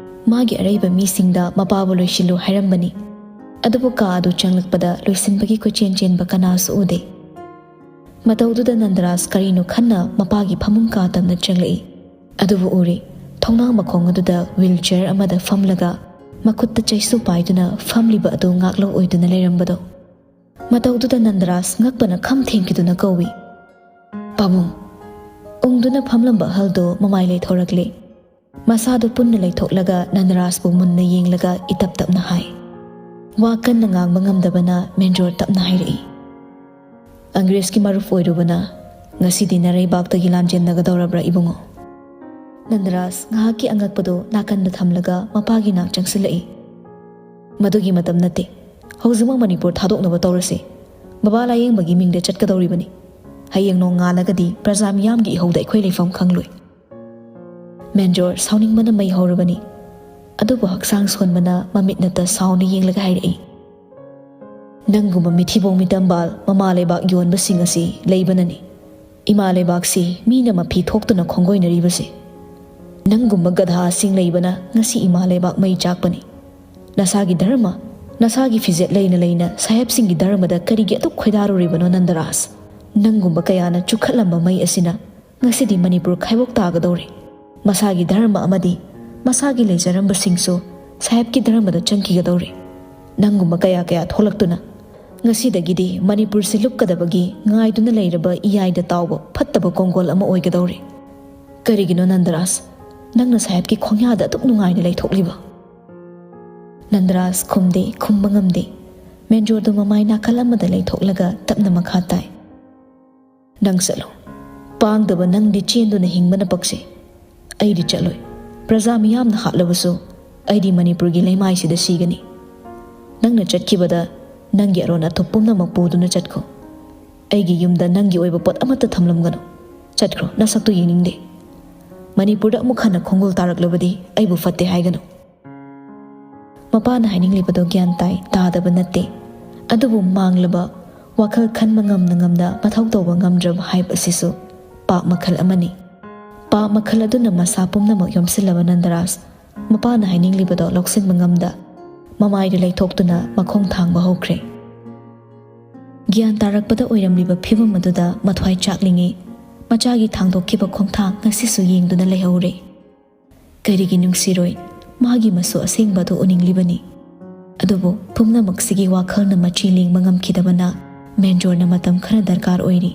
ꯃꯥꯒꯤ ꯑꯔꯩꯕ ꯃꯤꯁꯤꯡꯗ ꯃꯄꯥꯕꯨ ꯂꯣꯏꯁꯤꯜꯂꯨ ꯍꯥꯏꯔꯝꯕꯅꯤ꯫ ꯑꯗꯨꯕꯨ ꯀꯥ ꯑꯗꯨ ꯆꯪꯂꯛꯄꯗ ꯂꯣꯏꯁꯤꯟꯕꯒꯤ ꯀꯣꯏꯆꯦꯟ ꯆꯦꯟꯕ ꯀꯅꯥꯁꯨ ꯎꯗꯦ꯫ ꯃꯇꯧꯗꯨꯗ ꯅꯟꯗꯔꯥꯖ ꯀꯔꯤꯅꯣ ꯈꯟꯅ ꯃꯄꯥꯒꯤ ꯐꯃꯨꯡ ꯀꯥ ꯇꯝꯅ ꯆꯪꯂꯛꯏ꯫ ꯑꯗꯨꯕꯨ ꯎꯔꯦ, ꯊꯣꯡꯅꯥꯡ ꯃꯈꯣꯡ ꯑꯗꯨꯗ ꯋꯤꯜ ꯆꯤꯌꯔ ꯑꯃꯗ ꯐꯝꯂꯒ ꯃꯈꯨꯠꯇ ꯆꯩꯁꯨ ꯄꯥꯏꯗꯨꯅ ꯐꯝꯂꯤꯕ ꯑꯗꯨ ꯉꯥꯛꯂꯧ ꯑꯣꯏꯗꯨꯅ ꯂꯩꯔꯝꯕꯗꯣ꯫ ꯃꯇꯧꯗꯨꯗ ꯅꯟꯗꯔꯥꯖ ꯉꯛꯄꯅ ꯈꯝ ꯊꯦꯡꯈꯤꯗꯨꯅ ꯀꯧꯏ, "ꯄꯥꯕꯨꯡ!" ꯎꯪꯗꯨꯅ ꯐꯝꯂꯝꯕ ꯑꯍꯜꯗꯨ ꯃꯃꯥꯏ ꯂꯩꯊꯣꯔꯛꯂꯦ꯫ ꯃꯁꯥꯗꯨ ꯄꯨꯟꯅ ꯂꯩꯊꯣꯛꯂꯒ ꯅꯟꯗꯔꯥꯖꯄꯨ ꯃꯨꯟꯅ ꯌꯦꯡꯂꯒ ꯏꯇꯞ ꯇꯞꯅ ꯍꯥꯏ꯫ ꯋꯥ ꯀꯟꯅ ꯉꯥꯡꯕ ꯉꯝꯗꯕꯅ ꯃꯦꯟꯖꯣꯔ ꯇꯞꯅ ꯍꯥꯏꯔꯛꯏ, "ꯑꯪꯒ꯭ꯔꯦꯖꯀꯤ ꯃꯔꯨꯞ ꯑꯣꯏꯔꯨꯕꯅ ꯉꯁꯤꯗꯤ ꯅꯔꯩꯕꯥꯛꯇꯒꯤ ꯂꯥꯟꯖꯦꯟꯅꯒꯗꯧꯔꯕ꯭ꯔꯥ ꯏꯕꯨꯡꯉꯣ?" ꯅꯟꯗꯔꯥꯖ ꯉꯥꯏꯍꯥꯛꯀꯤ ꯑꯉꯛꯄꯗꯨ ꯅꯥꯀꯟꯗ ꯊꯝꯂꯒ ꯃꯄꯥꯒꯤ ꯅꯥꯛ ꯆꯪꯁꯤꯜꯂꯛꯏ꯫ "ꯃꯗꯨꯒꯤ ꯃꯇꯝ ꯅꯠꯇꯦ꯫ ꯍꯧꯖꯤꯛꯃꯛ ꯃꯅꯤꯄꯨꯔ ꯊꯥꯗꯣꯛꯅꯕ ꯇꯧꯔꯁꯤ꯫ ꯕꯕꯥ ꯂꯥꯌꯦꯡꯕꯒꯤ ꯃꯤꯡꯗ ꯆꯠꯀꯗꯧꯔꯤꯕꯅꯤ꯫ ꯍꯌꯦꯡ ꯅꯣꯡꯉꯥꯜꯂꯒꯗꯤ ꯄ꯭ꯔꯖꯥ ꯃꯤꯌꯥꯝꯒꯤ ꯏꯍꯧꯗ ꯑꯩꯈꯣꯏ ꯂꯩꯐꯝ ꯈꯪꯂꯣꯏ꯫" ꯃꯦꯟꯖꯣꯔ ꯁꯥꯎꯅꯤꯡꯕꯅ ꯃꯩ ꯍꯧꯔꯕꯅꯤ꯫ ꯑꯗꯨꯕꯨ ꯍꯛꯆꯥꯡ ꯁꯣꯟꯕꯅ ꯃꯃꯤꯠ ꯅꯠꯇ ꯁꯥꯎꯅ ꯌꯦꯡꯂꯒ ꯍꯥꯏꯔꯛꯏ, "ꯅꯪꯒꯨꯝꯕ ꯃꯤꯊꯤꯕꯣꯡ ꯃꯤꯇꯝꯕꯥꯜ ꯃꯃꯥ ꯂꯩꯕꯥꯛ ꯌꯣꯟꯕꯁꯤꯡ ꯑꯁꯤ ꯂꯩꯕꯅꯅꯤ꯫ ꯏꯃꯥ ꯂꯩꯕꯥꯛꯁꯤ ꯃꯤꯅ ꯃꯐꯤ ꯊꯣꯛꯇꯨꯅ ꯈꯣꯡꯒꯣꯏꯅꯔꯤꯕꯁꯤ꯫ ꯅꯪꯒꯨꯝꯕ ꯒꯙꯥꯁꯤꯡ ꯂꯩꯕꯅ ꯉꯁꯤ ꯏꯃꯥ ꯂꯩꯕꯥꯛ ꯃꯩ ꯆꯥꯛꯄꯅꯤ꯫ ꯅꯁꯥꯒꯤ ꯙꯔꯃ, ꯅꯁꯥꯒꯤ ꯐꯤꯖꯦꯠ ꯂꯩꯅ ꯂꯩꯅ ꯁꯥꯍꯦꯕꯁꯤꯡꯒꯤ ꯙꯔꯃꯗ ꯀꯔꯤꯒꯤ ꯑꯗꯨꯛ ꯈꯣꯏꯗꯥꯔꯨꯔꯤꯕꯅꯣ ꯅꯟꯗꯔꯥꯖ? ꯅꯪꯒꯨꯝꯕ ꯀꯌꯥꯅ ꯆꯨꯈꯠꯂꯝꯕ ꯃꯩ ꯑꯁꯤꯅ ꯉꯁꯤꯗꯤ ꯃꯅꯤꯄꯨꯔ ꯈꯥꯏꯕꯣꯛ ꯇꯥꯒꯗꯧꯔꯦ꯫ ꯃꯁꯥꯒꯤ ꯙꯔꯃ ꯑꯃꯗꯤ ꯃꯁꯥꯒꯤ ꯂꯩꯖꯔꯝꯕꯁꯤꯡꯁꯨ ꯁꯥꯍꯦꯕꯀꯤ ꯙꯔꯃꯗ ꯆꯪꯈꯤꯒꯗꯧꯔꯦ꯫ ꯅꯪꯒꯨꯝꯕ ꯀꯌꯥ ꯀꯌꯥ ꯊꯣꯛꯂꯛꯇꯨꯅ ꯉꯁꯤꯗꯒꯤꯗꯤ ꯃꯅꯤꯄꯨꯔꯁꯤ ꯂꯨꯞꯀꯗꯕꯒꯤ ꯉꯥꯏꯗꯨꯅ ꯂꯩꯔꯕ ꯏꯌꯥꯏꯗ ꯇꯥꯎꯕ ꯐꯠꯇꯕ ꯀꯣꯡꯒꯣꯜ ꯑꯃ ꯑꯣꯏꯒꯗꯧꯔꯦ꯫ ꯀꯔꯤꯒꯤꯅꯣ ꯅꯟꯗꯔꯥꯖ, ꯅꯪꯅ ꯁꯥꯍꯦꯕꯀꯤ ꯈꯣꯡꯌꯥꯗ ꯑꯗꯨꯛ ꯅꯨꯡꯉꯥꯏꯅ ꯂꯩꯊꯣꯛꯂꯤꯕ?" ꯅꯟꯗꯔꯥꯖ ꯈꯨꯝꯗꯦ, ꯈꯨꯝꯕ ꯉꯝꯗꯦ꯫ ꯃꯦꯟꯖꯣꯔꯗꯨ ꯃꯃꯥꯏ ꯅꯥꯀꯜ ꯑꯃꯗ ꯂꯩꯊꯣꯛꯂꯒ ꯇꯞꯅ ꯃꯈꯥ ꯇꯥꯏ꯫ "ꯅꯪ ꯆꯠꯂꯣ꯫ ꯄꯥꯡꯗꯕ ꯅꯪꯗꯤ ꯆꯦꯟꯗꯨꯅ ꯍꯤꯡꯕꯅ ꯄꯛꯆꯩ꯫ ꯑꯩꯗꯤ ꯆꯠꯂꯣꯏ꯫ ꯄ꯭ꯔꯖꯥ ꯃꯤꯌꯥꯝꯅ ꯍꯥꯠꯂꯕꯁꯨ ꯑꯩꯗꯤ ꯃꯅꯤꯄꯨꯔꯒꯤ ꯂꯩꯃꯥꯏꯁꯤꯗ ꯁꯤꯒꯅꯤ꯫ ꯅꯪꯅ ꯆꯠꯈꯤꯕꯗ ꯅꯪꯒꯤ ꯑꯔꯣꯟ ꯑꯊꯨꯞ ꯄꯨꯝꯅꯃꯛ ꯄꯨꯗꯨꯅ ꯆꯠꯈꯣ꯫ ꯑꯩꯒꯤ ꯌꯨꯝꯗ ꯅꯪꯒꯤ ꯑꯣꯏꯕ ꯄꯣꯠ ꯑꯃꯠꯇ ꯊꯝꯂꯝꯒꯅꯨ꯫ ꯆꯠꯈ꯭ꯔꯣ, ꯅꯁꯛꯇꯨ ꯌꯦꯡꯅꯤꯡꯗꯦ꯫ ꯃꯅꯤꯄꯨꯔꯗ ꯑꯃꯨꯛ ꯍꯟꯅ ꯈꯣꯡꯒꯨꯜ ꯇꯥꯔꯛꯂꯕꯗꯤ ꯑꯩꯕꯨ ꯐꯠꯇꯦ ꯍꯥꯏꯒꯅꯨ꯫" ꯃꯄꯥꯅ ꯍꯥꯏꯅꯤꯡꯂꯤꯕꯗꯣ ꯒ꯭ꯌꯥꯟ ꯇꯥꯏ, ꯇꯥꯗꯕ ꯅꯠꯇꯦ꯫ ꯑꯗꯨꯕꯨ ꯃꯥꯡꯂꯕ ꯋꯥꯈꯜ ꯈꯟꯕ ꯉꯝꯅ ꯉꯝꯅ ꯃꯊꯧ ꯇꯧꯕ ꯉꯝꯗ꯭ꯔꯕ ꯍꯥꯏꯕ ꯑꯁꯤꯁꯨ ꯄꯥꯞ ꯃꯈꯜ ꯑꯃꯅꯤ꯫ ꯄꯥꯞ ꯃꯈꯜ ꯑꯗꯨꯅ ꯃꯁꯥ ꯄꯨꯝꯅꯃꯛ ꯌꯣꯝꯁꯤꯜꯂꯕ ꯅꯟꯗꯔꯥꯖ ꯃꯄꯥꯅ ꯍꯥꯏꯅꯤꯡꯂꯤꯕꯗꯣ ꯂꯧꯁꯤꯟꯕ ꯉꯝꯗ ꯃꯃꯥꯏꯗꯨ ꯂꯩꯊꯣꯛꯇꯨꯅ ꯃꯈꯣꯡ ꯊꯥꯡꯕ ꯍꯧꯈ꯭ꯔꯦ꯫ ꯒ꯭ꯌꯥꯟ ꯇꯥꯔꯛꯄꯗ ꯑꯣꯏꯔꯝꯂꯤꯕ ꯐꯤꯕꯝ ꯑꯗꯨꯗ ꯃꯊ꯭ꯋꯥꯏ ꯆꯥꯛꯂꯤꯉꯩ ꯃꯆꯥꯒꯤ ꯊꯥꯡꯗꯣꯛꯈꯤꯕ ꯈꯣꯡꯊꯥꯡ ꯉꯁꯤꯁꯨ ꯌꯦꯡꯗꯨꯅ ꯂꯩꯍꯧꯔꯦ꯫ ꯀꯔꯤꯒꯤ ꯅꯨꯡꯁꯤꯔꯣꯏ? ꯃꯥꯒꯤ ꯃꯁꯨ ꯑꯁꯦꯡꯕ ꯑꯗꯨ ꯎꯅꯤꯡꯂꯤꯕꯅꯤ꯫ ꯑꯗꯨꯕꯨ ꯄꯨꯝꯅꯃꯛꯁꯤꯒꯤ ꯋꯥꯈꯜꯅ ꯃꯆꯤ ꯂꯦꯡꯕ ꯉꯝꯈꯤꯗꯕꯅ ꯃꯦꯟꯖꯣꯔꯅ ꯃꯇꯝ ꯈꯔ ꯗꯔꯀꯥꯔ ꯑꯣꯏꯔꯤ꯫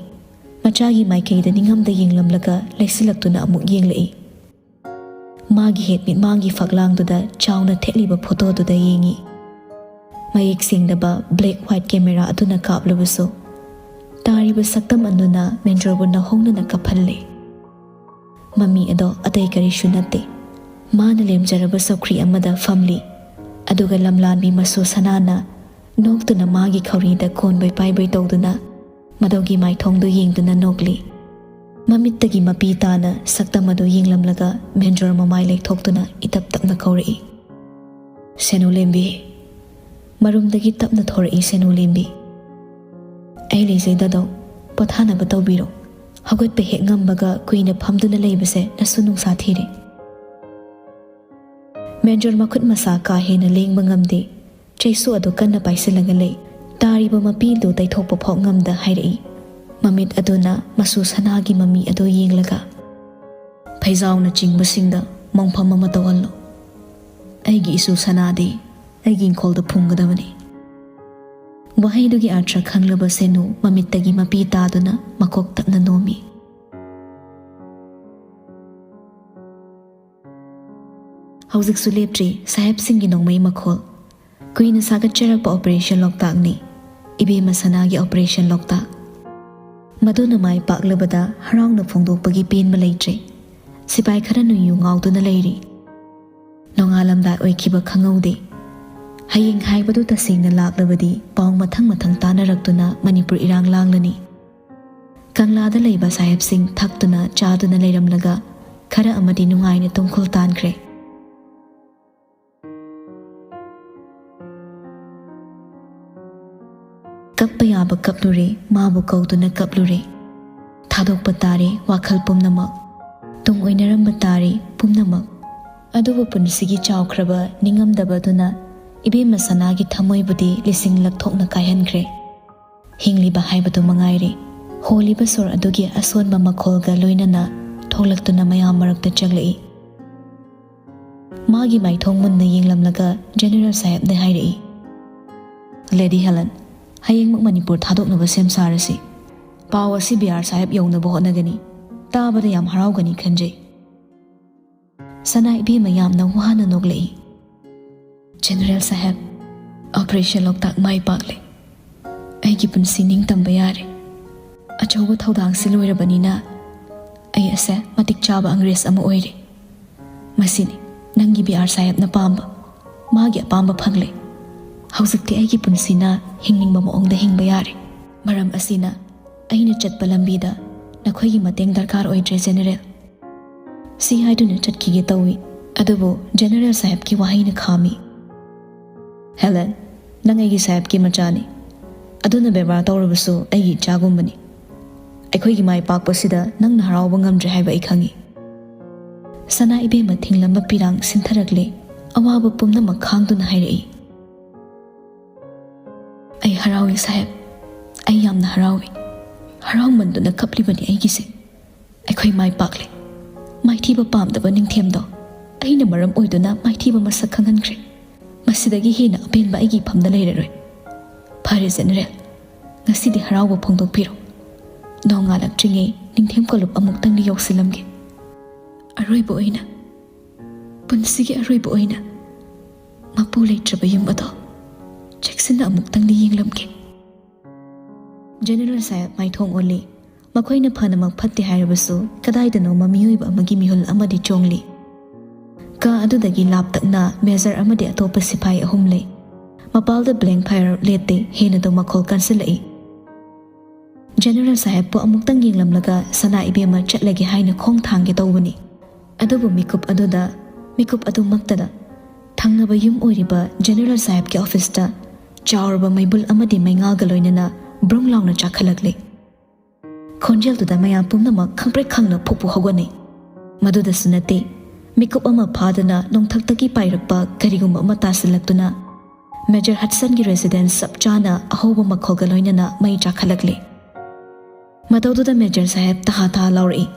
ꯃꯆꯥꯒꯤ ꯃꯥꯏꯀꯩꯗ ꯅꯤꯡꯉꯝꯗ ꯌꯦꯡꯂꯝꯂꯒ ꯂꯩꯁꯤꯜꯂꯛꯇꯨꯅ ꯑꯃꯨꯛ ꯌꯦꯡꯂꯛꯏ꯫ ꯃꯥꯒꯤ ꯍꯦꯠ ꯃꯤꯠꯃꯥꯡꯒꯤ ꯐꯛꯂꯥꯡꯗꯨꯗ ꯆꯥꯎꯅ ꯊꯦꯠꯂꯤꯕ ꯐꯣꯇꯣꯗꯨꯗ ꯌꯦꯡꯉꯤ꯫ ꯃꯌꯦꯛ ꯁꯦꯡꯗꯕ black white camera ꯑꯗꯨꯅ ꯀꯥꯞꯂꯕꯁꯨ ꯇꯥꯔꯤꯕ ꯁꯛꯇꯝ ꯑꯗꯨꯅ ꯃꯦꯟꯖꯣꯔꯕꯨ ꯅꯧꯍꯧꯅꯅ ꯀꯞꯍꯜꯂꯦ꯫ ꯃꯃꯤ ꯑꯗꯣ ꯑꯇꯩ ꯀꯔꯤꯁꯨ ꯅꯠꯇꯦ꯫ ꯃꯥꯅ ꯂꯦꯝꯖꯔꯕ ꯆꯧꯀ꯭ꯔꯤ ꯑꯃꯗ ꯐꯝꯂꯤ꯫ ꯑꯗꯨꯒ ꯂꯝꯂꯥꯟꯕꯤ ꯃꯁꯨ ꯁꯅꯥꯅ ꯅꯣꯛꯇꯨꯅ ꯃꯥꯒꯤ ꯈꯧꯔꯤꯗ ꯀꯣꯟꯕꯣꯏ ꯄꯥꯏꯕꯣꯏ ꯇꯧꯗꯨꯅ ꯃꯗꯨꯒꯤ ꯃꯥꯏꯊꯣꯡꯗꯨ ꯌꯦꯡꯗꯨꯅ ꯅꯣꯛꯂꯤ꯫ ꯃꯃꯤꯠꯇꯒꯤ ꯃꯄꯤ ꯇꯥꯅ ꯁꯛꯇꯝ ꯑꯗꯨ ꯌꯦꯡꯂꯝꯂꯒ ꯃꯦꯟꯖꯣꯔ ꯃꯃꯥꯏ ꯂꯩꯊꯣꯛꯇꯨꯅ ꯏꯇꯞ ꯇꯞꯅ ꯀꯧꯔꯛꯏ, "ꯁꯦꯅꯨꯂꯦꯝꯕꯤ!" ꯃꯔꯨꯝꯗꯒꯤ ꯇꯞꯅ ꯊꯣꯔꯛꯏ ꯁꯦꯅꯨꯂꯦꯝꯕꯤ꯫ "ꯑꯩ ꯂꯩꯖꯩ ꯗꯥꯗꯥꯎ, ꯄꯣꯊꯥꯅꯕ ꯇꯧꯕꯤꯔꯣ꯫ ꯍꯧꯒꯠꯄ ꯍꯦꯛ ꯉꯝꯕꯒ ꯀꯨꯏꯅ ꯐꯝꯗꯨꯅ ꯂꯩꯕꯁꯦ ꯅꯁꯨ ꯅꯨꯡꯁꯥ ꯊꯤꯔꯦ꯫" ꯃꯦꯟꯖꯣꯔ ꯃꯈꯨꯠ ꯃꯁꯥ ꯀꯥ ꯍꯦꯟꯅ ꯂꯦꯡꯕ ꯉꯝꯗꯦ꯫ ꯆꯩꯁꯨ ꯑꯗꯨ ꯀꯟꯅ ꯄꯥꯏꯁꯤꯜꯂꯒ ꯂꯩ꯫ ꯇꯥꯔꯤꯕ ꯃꯄꯤꯗꯨ ꯇꯩꯊꯣꯛꯄ ꯐꯥꯎ ꯉꯝꯗ ꯍꯥꯏꯔꯛꯏ, ꯃꯃꯤꯠ ꯑꯗꯨꯅ ꯃꯁꯨ ꯁꯅꯥꯒꯤ ꯃꯃꯤ ꯑꯗꯨ ꯌꯦꯡꯂꯒ꯫ "ꯐꯩꯖꯥꯎꯅꯆꯤꯡꯕꯁꯤꯡꯗ ꯃꯣꯡꯐꯝ ꯑꯃ ꯇꯧꯍꯜꯂꯨ꯫ ꯑꯩꯒꯤ ꯏꯁꯨ ꯁꯅꯥꯗꯤ ꯑꯩꯒꯤ ꯏꯪꯈꯣꯜꯗ ꯐꯨꯝꯒꯗꯕꯅꯤ꯫" ꯋꯥꯍꯩꯗꯨꯒꯤ ꯑꯔꯊ ꯈꯪꯂꯕ ꯁꯦꯅꯨ ꯃꯃꯤꯠꯇꯒꯤ ꯃꯄꯤ ꯇꯥꯗꯨꯅ ꯃꯀꯣꯛ ꯇꯞꯅ ꯅꯣꯝꯃꯤ꯫ ꯍꯧꯖꯤꯛꯁꯨ ꯂꯦꯞꯇ꯭ꯔꯤ ꯁꯥꯍꯦꯕꯁꯤꯡꯒꯤ ꯅꯣꯡꯃꯩ ꯃꯈꯣꯜ꯫ ꯀꯨꯏꯅ ꯁꯥꯒꯠꯆꯔꯛꯄ ꯑꯣꯄꯔꯦꯁꯟ ꯂꯣꯛꯇꯥꯛꯅꯤ, ꯏꯕꯦꯝꯃ ꯁꯅꯥꯒꯤ ꯑꯣꯄꯔꯦꯁꯟ ꯂꯣꯛꯇꯥꯛ꯫ ꯃꯗꯨꯅ ꯃꯥꯏ ꯄꯥꯛꯂꯕꯗ ꯍꯔꯥꯎꯅ ꯐꯣꯡꯗꯣꯛꯄꯒꯤ ꯄꯦꯟꯕ ꯂꯩꯇ꯭ꯔꯦ꯫ ꯁꯤꯄꯥꯏ ꯈꯔ ꯅꯨꯌꯨ ꯉꯥꯎꯗꯨꯅ ꯂꯩꯔꯤ꯫ ꯅꯣꯡꯉꯥꯜꯂꯝꯗꯥꯏ ꯑꯣꯏꯈꯤꯕ ꯈꯪꯍꯧꯗꯦ꯫ ꯍꯌꯦꯡ ꯍꯥꯏꯕꯗꯨ ꯇꯁꯦꯡꯅ ꯂꯥꯛꯂꯕꯗꯤ ꯄꯥꯎ ꯃꯊꯪ ꯃꯊꯪ ꯇꯥꯅꯔꯛꯇꯨꯅ ꯃꯅꯤꯄꯨꯔ ꯏꯔꯥꯡ ꯂꯥꯡꯂꯅꯤ꯫ ꯀꯪꯂꯥꯗ ꯂꯩꯕ ꯁꯥꯍꯦꯕꯁꯤꯡ ꯊꯛꯇꯨꯅ ꯆꯥꯗꯨꯅ ꯂꯩꯔꯝꯂꯒ ꯈꯔ ꯑꯃꯗꯤ ꯅꯨꯡꯉꯥꯏꯅ ꯇꯨꯝꯈꯨꯜ ꯇꯥꯟꯈ꯭ꯔꯦ꯫ ꯀꯞꯄ ꯌꯥꯕ ꯀꯞꯂꯨꯔꯦ, ꯃꯥꯕꯨ ꯀꯧꯗꯨꯅ ꯀꯞꯂꯨꯔꯦ꯫ ꯊꯥꯗꯣꯛꯄ ꯇꯥꯔꯦ ꯋꯥꯈꯜ ꯄꯨꯝꯅꯃꯛ, ꯇꯨꯡ ꯑꯣꯏꯅꯔꯝꯕ ꯇꯥꯔꯦ ꯄꯨꯝꯅꯃꯛ꯫ ꯑꯗꯨꯕꯨ ꯄꯨꯟꯁꯤꯒꯤ ꯆꯥꯎꯈ꯭ꯔꯕ ꯅꯤꯡꯉꯝꯗꯕ ꯑꯗꯨꯅ ꯏꯕꯦꯝꯃ ꯁꯅꯥꯒꯤ ꯊꯃꯣꯏꯕꯨꯗꯤ ꯂꯤꯁꯤꯡꯂꯛ ꯊꯣꯛꯅ ꯀꯥꯏꯍꯟꯈ꯭ꯔꯦ꯫ ꯍꯤꯡꯂꯤꯕ ꯍꯥꯏꯕꯗꯨ ꯃꯉꯥꯏꯔꯦ꯫ ꯍꯣꯜꯂꯤꯕ ꯁꯣꯔ ꯑꯗꯨꯒꯤ ꯑꯁꯣꯟꯕ ꯃꯈꯣꯜꯒ ꯂꯣꯏꯅꯅ ꯊꯣꯛꯂꯛꯇꯨꯅ ꯃꯌꯥꯝ ꯃꯔꯛꯇ ꯆꯪꯂꯛꯏ꯫ ꯃꯥꯒꯤ ꯃꯥꯏꯊꯣꯡ ꯃꯨꯟꯅ ꯌꯦꯡꯂꯝꯂꯒ ꯖꯦꯅꯦꯔꯦꯜ ꯁꯥꯍꯦꯕꯅ ꯍꯥꯏꯔꯛꯏ, "ꯂꯦꯗꯤ ꯍꯦꯂꯦꯟ, ꯍꯌꯦꯡꯃꯛ ꯃꯅꯤꯄꯨꯔ ꯊꯥꯗꯣꯛꯅꯕ ꯁꯦꯝ ꯁꯥꯔꯁꯤ꯫ ꯄꯥꯎ ꯑꯁꯤ ꯕꯤ ꯑꯥꯔ ꯁꯥꯍꯦꯕ ꯌꯧꯅꯕ ꯍꯣꯠꯅꯒꯅꯤ꯫ ꯇꯥꯕꯗ ꯌꯥꯝ ꯍꯔꯥꯎꯒꯅꯤ ꯈꯟꯖꯩ꯫" ꯁꯅꯥ ꯏꯕꯦꯝꯃ ꯌꯥꯝꯅ ꯋꯥꯅ ꯅꯣꯛꯂꯛꯏ꯫ "ꯖꯦꯅꯦꯔꯦꯜ ꯁꯥꯍꯦꯕ, ꯑꯣꯄꯔꯦꯁꯟ ꯂꯣꯛꯇꯥꯛ ꯃꯥꯏ ꯄꯥꯛꯂꯦ꯫ ꯑꯩꯒꯤ ꯄꯨꯟꯁꯤ ꯅꯤꯡꯇꯝꯕ ꯌꯥꯔꯦ꯫ ꯑꯆꯧꯕ ꯊꯧꯗꯥꯡꯁꯤ ꯂꯣꯏꯔꯕꯅꯤꯅ ꯑꯩ ꯑꯁꯦ ꯃꯇꯤꯛ ꯆꯥꯕ ꯑꯪꯒ꯭ꯔꯦꯖ ꯑꯃ ꯑꯣꯏꯔꯦ꯫ ꯃꯁꯤꯅꯤ ꯅꯪꯒꯤ ꯕꯤ ꯑꯥꯔ ꯁꯥꯍꯦꯕꯅ ꯄꯥꯝꯕ꯫ ꯃꯥꯒꯤ ꯑꯄꯥꯝꯕ ꯐꯪꯂꯦ꯫ ꯍꯧꯖꯤꯛꯇꯤ ꯑꯩꯒꯤ ꯄꯨꯟꯁꯤꯅ ꯍꯤꯡꯅꯤꯡꯕ ꯃꯑꯣꯡꯗ ꯍꯤꯡꯕ ꯌꯥꯔꯦ꯫ ꯃꯔꯝ ꯑꯁꯤꯅ ꯑꯩꯅ ꯆꯠꯄ ꯂꯝꯕꯤꯗ ꯅꯈꯣꯏꯒꯤ ꯃꯇꯦꯡ ꯗꯔꯀꯥꯔ ꯑꯣꯏꯗ꯭ꯔꯦ, ꯖꯦꯅꯦꯔꯦꯜ꯫" ꯁꯤ ꯍꯥꯏꯗꯨꯅ ꯆꯠꯈꯤꯒꯦ ꯇꯧꯏ꯫ ꯑꯗꯨꯕꯨ ꯖꯦꯅꯦꯔꯦꯜ ꯁꯥꯍꯦꯕꯀꯤ ꯋꯥꯍꯩꯅ ꯈꯥꯝꯃꯤ꯫ "ꯍꯦꯂꯦꯟ, ꯅꯪ ꯑꯩꯒꯤ ꯁꯥꯍꯦꯕꯀꯤ ꯃꯆꯥꯅꯤ꯫ ꯑꯗꯨꯅ ꯕꯦꯕꯥꯔ ꯇꯧꯔꯕꯁꯨ ꯑꯩꯒꯤ ꯏꯆꯥꯒꯨꯝꯕꯅꯤ꯫ ꯑꯩꯈꯣꯏꯒꯤ ꯃꯥꯏ ꯄꯥꯛꯄꯁꯤꯗ ꯅꯪꯅ ꯍꯔꯥꯎꯕ ꯉꯝꯗ꯭ꯔꯦ ꯍꯥꯏꯕ ꯑꯩ ꯈꯪꯏ꯫" ꯁꯅꯥ ꯏꯕꯦꯝꯃ ꯊꯤꯡꯂꯝꯕ ꯄꯤꯔꯥꯡ ꯁꯤꯟꯊꯔꯛꯂꯦ꯫ ꯑꯋꯥꯕ ꯄꯨꯝꯅꯃꯛ ꯈꯥꯡꯗꯨꯅ ꯍꯥꯏꯔꯛꯏ, "ꯑꯩ ꯍꯔꯥꯎꯏ ꯁꯥꯍꯦꯕ, ꯑꯩ ꯌꯥꯝꯅ ꯍꯔꯥꯎꯏ꯫ ꯍꯔꯥꯎꯃꯟꯗꯨꯅ ꯀꯞꯂꯤꯕꯅꯤ ꯑꯩꯒꯤꯁꯦ꯫ ꯑꯩꯈꯣꯏ ꯃꯥꯏ ꯄꯥꯛꯂꯦ꯫ ꯃꯥꯏꯊꯤꯕ ꯄꯥꯝꯗꯕ ꯅꯤꯡꯊꯦꯝꯗꯣ ꯑꯩꯅ ꯃꯔꯝ ꯑꯣꯏꯗꯨꯅ ꯃꯥꯏꯊꯤꯕ ꯃꯁꯛ ꯈꯪꯍꯟꯈ꯭ꯔꯦ꯫ ꯃꯁꯤꯗꯒꯤ ꯍꯦꯟꯅ ꯑꯄꯦꯟꯕ ꯑꯩꯒꯤ ꯏꯐꯝꯗ ꯂꯩꯔꯔꯣꯏ꯫ ꯐꯔꯦ ꯖꯦꯅꯦꯔꯦꯜ, ꯉꯁꯤꯗꯤ ꯍꯔꯥꯎꯕ ꯐꯣꯡꯗꯣꯛꯄꯤꯔꯣ꯫ ꯅꯣꯡꯉꯥꯜꯂꯛꯇ꯭ꯔꯤꯉꯩ ꯅꯤꯡꯊꯦꯝ ꯀꯣꯂꯨꯞ ꯑꯃꯨꯛꯇꯪꯗꯤ ꯌꯧꯁꯤꯜꯂꯝꯒꯦ꯫ ꯑꯔꯣꯏꯕ ꯑꯣꯏꯅ, ꯄꯨꯟꯁꯤꯒꯤ ꯑꯔꯣꯏꯕ ꯑꯣꯏꯅ ꯃꯄꯨ ꯂꯩꯇ꯭ꯔꯕ ꯌꯨꯝ ꯑꯗꯣ ꯆꯦꯛꯁꯤꯟꯅ ꯑꯃꯨꯛꯇꯪꯗꯤ ꯌꯦꯡꯂꯝꯒꯦ꯫ ꯖꯦꯅꯦꯔꯦꯜ ꯁꯥꯍꯦꯕ ꯃꯥꯏꯊꯣꯡ ꯑꯣꯜꯂꯤ꯫ ꯃꯈꯣꯏꯅ ꯐꯅꯃꯛ ꯐꯠꯇꯦ ꯍꯥꯏꯔꯕꯁꯨ, ꯀꯗꯥꯏꯗꯅꯣꯃ ꯃꯤꯑꯣꯏꯕ ꯑꯃꯒꯤ ꯃꯤꯍꯨꯜ ꯑꯃꯗꯤ ꯆꯣꯡꯂꯤ꯫ ꯀꯥ ꯑꯗꯨꯗꯒꯤ ꯂꯥꯞꯇꯛꯅ ꯃꯦꯖꯔ ꯑꯃꯗꯤ ꯑꯇꯣꯞꯄ ꯁꯤꯐꯥꯏ ꯑꯍꯨꯝ ꯂꯩ꯫ ꯃꯄꯥꯜꯗ ꯕ꯭ꯂꯦꯡ ꯐꯥꯌꯔ ꯂꯦꯞꯇꯦ, ꯍꯦꯟꯅꯗꯨ ꯃꯈꯣꯜ ꯀꯟꯁꯤꯜꯂꯛꯏ꯫ ꯖꯦꯅꯦꯔꯦꯜ ꯁꯥꯍꯦꯕꯄꯨ ꯑꯃꯨꯛꯇꯪ ꯌꯦꯡꯂꯝꯂꯒ ꯁꯅꯥ ꯏꯕꯦꯝꯃ ꯆꯠꯂꯒꯦ ꯍꯥꯏꯅ ꯈꯣꯡ ꯊꯥꯡꯒꯦ ꯇꯧꯕꯅꯤ꯫ ꯑꯗꯨꯕꯨ ꯃꯤꯀꯨꯞ ꯑꯗꯨꯗ, ꯃꯤꯀꯨꯞ ꯑꯗꯨꯃꯛꯇꯗ ꯊꯪꯅꯕ ꯌꯨꯝ ꯑꯣꯏꯔꯤꯕ ꯖꯦꯅꯦꯔꯦꯜ ꯁꯥꯍꯦꯕꯀꯤ ꯑꯣꯐꯤꯁꯇ ꯆꯥꯎꯔꯕ ꯃꯩꯕꯨꯜ ꯑꯃꯗꯤ ꯃꯩꯉꯥꯜꯒ ꯂꯣꯏꯅꯅ ꯕ꯭ꯔꯨꯡ ꯂꯥꯎꯅ ꯆꯥꯛꯈꯠꯂꯛꯂꯦ꯫ ꯈꯣꯟꯖꯦꯜꯗꯨꯗ ꯃꯌꯥꯝ ꯄꯨꯝꯅꯃꯛ ꯈꯪꯄ꯭ꯔꯦꯛ ꯈꯪꯅ ꯐꯨꯛ ꯐꯨꯛ ꯍꯧꯒꯠꯅꯩ꯫ ꯃꯗꯨꯗꯁꯨ ꯅꯠꯇꯦ, ꯃꯤꯀꯨꯞ ꯑꯃ ꯐꯥꯗꯅ ꯅꯣꯡꯊꯛꯇꯒꯤ ꯄꯥꯏꯔꯛꯄ ꯀꯔꯤꯒꯨꯝꯕ ꯑꯃ ꯇꯥꯁꯤꯜꯂꯛꯇꯨꯅ ꯃꯦꯖꯔ ꯍꯗꯁꯟꯒꯤ ꯔꯦꯁꯤꯗꯦꯟꯁ ꯆꯞ ꯆꯥꯅ ꯑꯍꯧꯕ ꯃꯈꯣꯜꯒ ꯂꯣꯏꯅꯅ ꯃꯩ ꯆꯥꯛꯈꯠꯂꯛꯂꯦ꯫ ꯃꯇꯧꯗꯨꯗ ꯃꯦꯖꯔ ꯁꯥꯍꯦꯕ ꯇꯍꯥ ꯇꯍꯥ ꯂꯥꯎꯔꯛꯏ,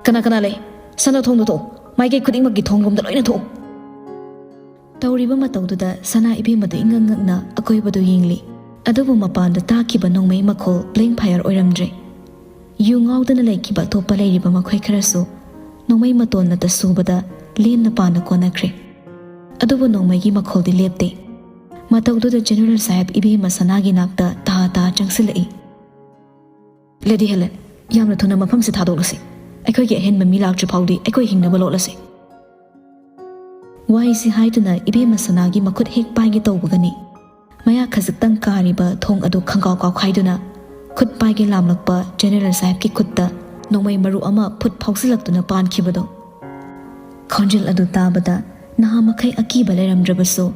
"ꯀꯅꯥ ꯀꯅꯥ ꯂꯩ? ꯁꯅꯥ ꯊꯣꯡꯗꯣ ꯊꯣꯛꯎ꯫ ꯃꯥꯏꯀꯩ ꯈꯨꯗꯤꯡꯃꯛꯀꯤ ꯊꯣꯡꯂꯣꯝꯗ ꯂꯣꯏꯅ ꯊꯣꯛꯎ!" ꯇꯧꯔꯤꯕ ꯃꯇꯧꯗꯨꯗ ꯁꯅꯥ ꯏꯕꯦꯝꯃꯗꯨ ꯏꯉꯛ ꯉꯛꯅ ꯑꯀꯣꯏꯕꯗꯨ ꯌꯦꯡꯂꯤ꯫ ꯑꯗꯨꯕꯨ ꯃꯄꯥꯟꯗ ꯇꯥꯈꯤꯕ ꯅꯣꯡꯃꯩ ꯃꯈꯣꯜ ꯕ꯭ꯂꯦꯡ ꯐꯥꯌꯔ ꯑꯣꯏꯔꯝꯗ꯭ꯔꯦ꯫ ꯌꯨ ꯉꯥꯎꯗꯅ ꯂꯩꯈꯤꯕ ꯑꯇꯣꯞꯄ ꯂꯩꯔꯤꯕ ꯃꯈꯣꯏ ꯈꯔꯁꯨ ꯅꯣꯡꯃꯩ ꯃꯇꯣꯟ ꯅꯠꯇ ꯁꯨꯕꯗ ꯂꯦꯝꯅ ꯄꯥꯅ ꯀꯣꯟꯅꯈ꯭ꯔꯦ꯫ ꯑꯗꯨꯕꯨ ꯅꯣꯡꯃꯩꯒꯤ ꯃꯈꯣꯜꯗꯤ ꯂꯦꯞꯇꯦ꯫ ꯃꯇꯧꯗꯨꯗ ꯖꯦꯅꯦꯔꯦꯜ ꯁꯥꯍꯦꯕ ꯏꯕꯦꯝꯃ ꯁꯅꯥꯒꯤ ꯅꯥꯛꯇ ꯇꯍꯥ ꯇꯍꯥ ꯆꯪꯁꯤꯜꯂꯛꯏ꯫ "ꯂꯦꯗꯤ ꯍꯦꯂꯦꯟ, ꯌꯥꯝꯅ ꯊꯨꯅ ꯃꯐꯝꯁꯤ ꯊꯥꯗꯣꯛꯂꯁꯤ꯫ ꯑꯩꯈꯣꯏꯒꯤ ꯑꯍꯦꯟꯕ ꯃꯤ ꯂꯥꯛꯇ꯭ꯔꯤ ꯐꯥꯎꯗꯤ ꯑꯩꯈꯣꯏ ꯍꯤꯡꯅꯕ ꯂꯣꯠꯂꯁꯤ꯫" ꯋꯥꯍꯩꯁꯤ ꯍꯥꯏꯗꯨꯅ ꯏꯕꯦꯝꯃ ꯁꯅꯥꯒꯤ ꯃꯈꯨꯠ ꯍꯦꯛ ꯄꯥꯏꯒꯦ ꯇꯧꯕꯒꯅꯤ, ꯃꯌꯥ ꯈꯖꯤꯛꯇꯪ ꯀꯥꯔꯤꯕ ꯊꯣꯡ ꯑꯗꯨ ꯈꯪꯀꯥꯎ ꯀꯥꯎꯈꯥꯏꯗꯨꯅ ꯈꯨꯠ ꯄꯥꯏꯒꯦ ꯂꯥꯝꯂꯛꯄ ꯖꯦꯅꯦꯔꯦꯜ ꯁꯥꯍꯦꯕꯀꯤ ꯈꯨꯠꯇ ꯅꯣꯡꯃꯩ ꯃꯔꯨ ꯑꯃ ꯐꯨꯠ ꯐꯥꯎꯖꯤꯜꯂꯛꯇꯨꯅ ꯄꯥꯟꯈꯤꯕꯗꯨ꯫ ꯈꯣꯟꯖꯦꯜ ꯑꯗꯨ ꯇꯥꯕꯗ ꯅꯍꯥ ꯃꯈꯩ ꯑꯀꯤꯕ ꯂꯩꯔꯝꯗ꯭ꯔꯕꯁꯨ,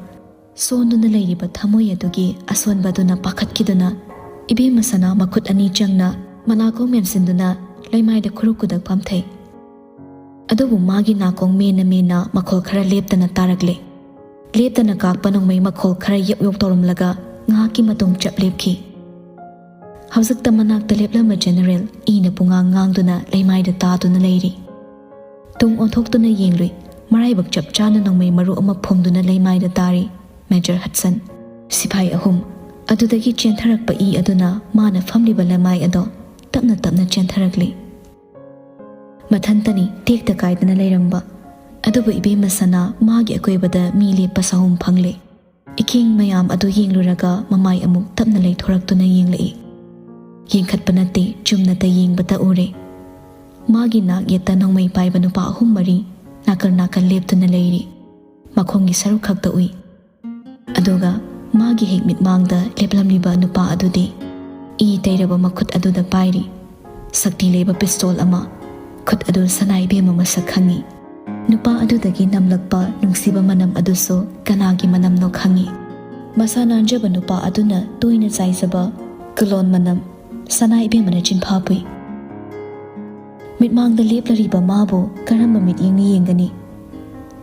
ꯁꯣꯟꯗꯨꯅ ꯂꯩꯔꯤꯕ ꯊꯃꯣꯏ ꯑꯗꯨꯒꯤ ꯑꯁꯣꯟꯕ ꯑꯗꯨꯅ ꯄꯥꯈꯠꯈꯤꯗꯨꯅ ꯏꯕꯦꯝꯃ ꯁꯅꯥ ꯃꯈꯨꯠ ꯑꯅꯤ ꯆꯪꯅ ꯃꯅꯥꯀꯣꯡ ꯃꯦꯟꯁꯤꯟꯗꯨꯅ ꯂꯩꯃꯥꯏꯗ ꯈꯨꯔꯨ ꯈꯨꯗꯛ ꯐꯝꯊꯩ꯫ ꯑꯗꯨꯕꯨ ꯃꯥꯒꯤ ꯅꯥꯀꯣꯡ ꯃꯦꯟꯅ ꯃꯦꯟꯅ ꯃꯈꯣꯜ ꯈꯔ ꯂꯦꯞꯇꯅ ꯇꯥꯔꯛꯂꯦ꯫ ꯂꯦꯞꯇꯅ ꯀꯥꯛꯄ ꯅꯣꯡꯃꯩ ꯃꯈꯣꯜ ꯈꯔ ꯌꯧ ꯌꯧ ꯇꯧꯔꯝꯂꯒ ꯉꯥꯏꯍꯥꯛꯀꯤ ꯃꯇꯨꯡ ꯆꯞ ꯂꯦꯞꯈꯤ꯫ ꯍꯧꯖꯤꯛꯇ ꯃꯅꯥꯛꯇ ꯂꯦꯞꯂꯝꯕ ꯖꯦꯅꯦꯔꯦꯜ ꯏꯅ ꯄꯨꯡꯉꯥꯡ ꯉꯥꯡꯗꯨꯅ ꯂꯩꯃꯥꯏꯗ ꯇꯥꯗꯨꯅ ꯂꯩꯔꯤ꯫ ꯇꯨꯡ ꯑꯣꯟꯊꯣꯛꯇꯨꯅ ꯌꯦꯡꯂꯨꯏ, ꯃꯔꯥꯏꯕꯛ ꯆꯞ ꯆꯥꯅ ꯅꯣꯡꯃꯩ ꯃꯔꯨ ꯑꯃ ꯐꯨꯝꯗꯨꯅ ꯂꯩꯃꯥꯏꯗ ꯇꯥꯔꯤ꯫ Major Hudson. ꯁꯤꯐꯥꯏ ꯑꯍꯨꯝ꯫ ꯑꯗꯨꯗꯒꯤ ꯆꯦꯟꯊꯔꯛꯄ ꯏ ꯑꯗꯨꯅ ꯃꯥꯅ ꯐꯝꯂꯤꯕ ꯂꯩꯃꯥꯏ ꯑꯗꯣ ꯇꯞꯅ ꯇꯞꯅ ꯆꯦꯟꯊꯔꯛꯂꯤ꯫ ꯃꯊꯟꯇꯅꯤ ꯇꯦꯛꯇ ꯀꯥꯏꯗꯅ ꯂꯩꯔꯝꯕ꯫ ꯑꯗꯨꯕꯨ ꯏꯕꯦꯝꯃ ꯁꯅꯥ ꯃꯥꯒꯤ ꯑꯀꯣꯏꯕꯗ ꯃꯤ ꯂꯦꯞꯄ ꯁꯥꯍꯨꯝ ꯐꯪꯂꯦ꯫ ꯏꯀꯦꯡ ꯃꯌꯥꯝ ꯑꯗꯨ ꯌꯦꯡꯂꯨꯔꯒ ꯃꯃꯥꯏ ꯑꯃꯨꯛ ꯇꯞꯅ ꯂꯩꯊꯣꯔꯛꯇꯨꯅ ꯌꯦꯡꯂꯛꯏ꯫ ꯌꯦꯡꯈꯠꯄ ꯅꯠꯇꯦ, ꯆꯨꯝꯅꯇ ꯌꯦꯡꯕꯇ ꯎꯔꯦ꯫ ꯃꯥꯒꯤ ꯅꯥꯛ ꯌꯦꯠꯇ ꯅꯣꯡꯃꯩ ꯄꯥꯏꯕ ꯅꯨꯄꯥ ꯑꯍꯨꯝ ꯃꯔꯤ ꯅꯥꯀꯜ ꯅꯥꯀꯜ ꯂꯦꯞꯇꯨꯅ ꯂꯩꯔꯤ꯫ ꯃꯈꯣꯡꯒꯤ ꯁꯔꯨꯛ ꯈꯛꯇ ꯎꯏ꯫ ꯑꯗꯨꯒ ꯃꯥꯒꯤ ꯍꯦꯛ ꯃꯤꯠꯃꯥꯡꯗ ꯂꯦꯞꯂꯝꯂꯤꯕ ꯅꯨꯄꯥ ꯑꯗꯨꯗꯤ ꯏ ꯇꯩꯔꯕ ꯃꯈꯨꯠ ꯑꯗꯨꯗ ꯄꯥꯏꯔꯤ꯫ ꯁꯛꯇꯤ ꯂꯩꯕ ꯄꯤꯁꯇꯣꯜ ꯑꯃ꯫ ꯈꯨꯠ ꯑꯗꯨ ꯁꯅꯥ ꯏꯕꯦꯝꯃ ꯃꯁꯛ ꯈꯪꯉꯤ꯫ ꯅꯨꯄꯥ ꯑꯗꯨꯗꯒꯤ ꯅꯝꯂꯛꯄ ꯅꯨꯡꯁꯤꯕ ꯃꯅꯝ ꯑꯗꯨꯁꯨ ꯀꯅꯥꯒꯤ ꯃꯅꯝꯅꯣ ꯈꯪꯉꯤ꯫ ꯃꯁꯥ ꯅꯥꯟꯖꯕ ꯅꯨꯄꯥ ꯑꯗꯨꯅ ꯇꯣꯏꯅ ꯆꯥꯏꯖꯕ ꯀꯂꯣꯟ ꯃꯅꯝ꯫ ꯁꯅꯥ ꯏꯕꯦꯝꯃꯅ ꯆꯤꯟꯐꯥ ꯄꯨꯏ꯫ ꯃꯤꯠꯃꯥꯡꯗ ꯂꯦꯞꯂꯔꯤꯕ ꯃꯥꯕꯨ ꯀꯔꯝꯕ ꯃꯤꯠꯌꯦꯡꯅ ꯌꯦꯡꯒꯅꯤ?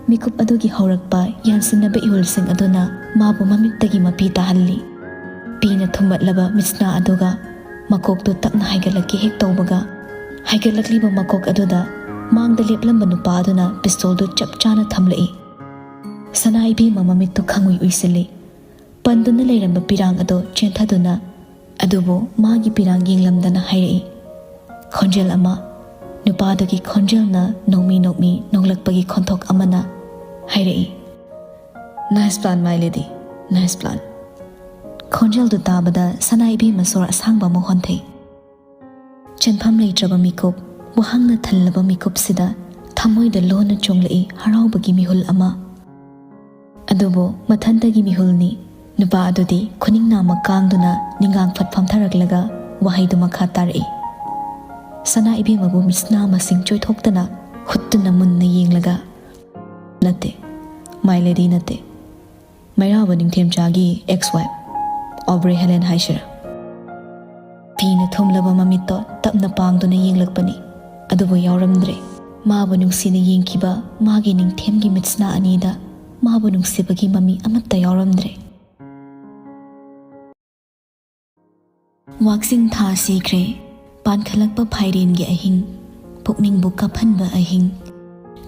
ꯃꯤꯀꯨꯞ ꯑꯗꯨꯒꯤ ꯍꯧꯔꯛꯄ ꯌꯥꯟꯁꯤꯟꯅꯕ ꯏꯍꯨꯜꯁꯤꯡ ꯑꯗꯨꯅ ꯃꯥꯕꯨ ꯃꯃꯤꯠꯇꯒꯤ ꯃꯄꯤ ꯇꯥꯍꯜꯂꯤ꯫ ꯄꯤꯅ ꯊꯨꯝꯃꯠꯂꯕ ꯃꯤꯠꯁꯅꯥ ꯑꯗꯨꯒ ꯃꯀꯣꯛꯇꯨ ꯇꯞꯅ ꯍꯥꯏꯒꯠꯂꯛꯀꯦ ꯍꯦꯛ ꯇꯧꯕꯒ, ꯍꯥꯏꯒꯠꯂꯛꯂꯤꯕ ꯃꯀꯣꯛ ꯑꯗꯨꯗ ꯃꯥꯡꯗ ꯂꯦꯞꯂꯝꯕ ꯅꯨꯄꯥ ꯑꯗꯨꯅ ꯄꯤꯁꯇꯣꯜꯗꯨ ꯆꯞ ꯆꯥꯅ ꯊꯝꯂꯛꯏ꯫ ꯁꯅꯥ ꯏꯕꯦꯝꯃ ꯃꯃꯤꯠꯇꯨ ꯈꯪꯎꯏ ꯎꯏꯁꯤꯜꯂꯤ꯫ ꯄꯟꯗꯨꯅ ꯂꯩꯔꯝꯕ ꯄꯤꯔꯥꯡ ꯑꯗꯨ ꯆꯦꯟꯊꯗꯨꯅ, ꯑꯗꯨꯕꯨ ꯃꯥꯒꯤ ꯄꯤꯔꯥꯡ ꯌꯦꯡꯂꯝꯗꯅ ꯍꯥꯏꯔꯛꯏ꯫ ꯈꯣꯟꯖꯦꯜ ꯑꯃ, ꯅꯨꯄꯥꯗꯨꯒꯤ ꯈꯣꯟꯖꯦꯜꯅ ꯅꯣꯡꯃꯤ ꯅꯣꯡꯃꯤ ꯅꯣꯡꯂꯛꯄꯒꯤ ꯈꯣꯟꯊꯣꯛ ꯑꯃꯅ ꯍꯥꯏꯔꯛꯏ꯫ "Nice plan, my lady, nice plan." ꯈꯣꯟꯖꯦꯜꯗꯨ ꯇꯥꯕꯗ ꯁꯅꯥ ꯏꯕꯦꯝꯃ ꯁꯣꯔ ꯑꯁꯥꯡꯕ ꯑꯃ ꯍꯣꯟꯊꯩ꯫ ꯆꯦꯟꯐꯝ ꯂꯩꯇ꯭ꯔꯕ ꯃꯤꯀꯨꯞ, ꯋꯥꯍꯪꯅ ꯊꯜꯂꯕ ꯃꯤꯀꯨꯞꯁꯤꯗ ꯊꯃꯣꯏꯗ ꯂꯣꯟꯅ ꯆꯣꯡꯂꯛꯏ ꯍꯔꯥꯎꯕꯒꯤ ꯃꯤꯍꯨꯜ ꯑꯃ꯫ ꯑꯗꯨꯕꯨ ꯃꯊꯟꯇꯒꯤ ꯃꯤꯍꯨꯜꯅꯤ꯫ ꯅꯨꯄꯥ ꯑꯗꯨꯗꯤ ꯈꯨꯅꯤꯡ ꯅꯥꯝꯃ ꯀꯥꯡꯗꯨꯅ ꯅꯤꯡꯒꯥꯡ ꯐꯠ ꯐꯝꯊꯔꯛꯂꯒ ꯋꯥꯍꯩꯗꯨ ꯃꯈꯥ ꯇꯥꯔꯛꯏ꯫ ꯁꯅꯥ ꯏꯕꯦꯝꯃꯕꯨ ꯃꯤꯠꯁꯅꯥ ꯃꯁꯤꯡ ꯆꯣꯏꯊꯣꯛꯇꯅ ꯍꯨꯠꯇꯨꯅ ꯃꯨꯟꯅ ꯌꯦꯡꯂꯒ, "ꯅꯠꯇꯦ, my lady, ꯅꯠꯇꯦ꯫ ꯃꯩꯔꯥꯕ ꯅꯤꯡꯊꯦꯝꯆꯥꯒꯤ ex-wife, Aubrey Helen ꯍꯥꯏꯁꯤꯔꯥ?" ꯐꯤꯅ ꯊꯨꯝꯂꯕ ꯃꯃꯤꯠꯇꯣ ꯇꯞꯅ ꯄꯥꯡꯗꯨꯅ ꯌꯦꯡꯂꯛꯄꯅꯤ, ꯑꯗꯨꯕꯨ ꯌꯥꯎꯔꯝꯗ꯭ꯔꯦ꯫ ꯃꯥꯕꯨ ꯅꯨꯡꯁꯤꯅ ꯌꯦꯡꯈꯤꯕ ꯃꯥꯒꯤ ꯅꯤꯡꯊꯦꯝꯒꯤ ꯃꯤꯠꯁꯅꯥ ꯑꯅꯤꯗ ꯃꯥꯕꯨ ꯅꯨꯡꯁꯤꯕꯒꯤ ꯃꯃꯤ ꯑꯃꯠꯇ ꯌꯥꯎꯔꯝꯗ꯭ꯔꯦ꯫ ꯋꯥꯛꯆꯤꯡ ꯊꯥ ꯁꯤꯈ꯭ꯔꯦ, ꯄꯥꯟꯈꯠꯂꯛꯄ ꯐꯥꯏꯔꯦꯟꯒꯤ ꯑꯍꯤꯡ, ꯄꯨꯛꯅꯤꯡꯕꯨ ꯀꯥꯞꯍꯟꯕ ꯑꯍꯤꯡ꯫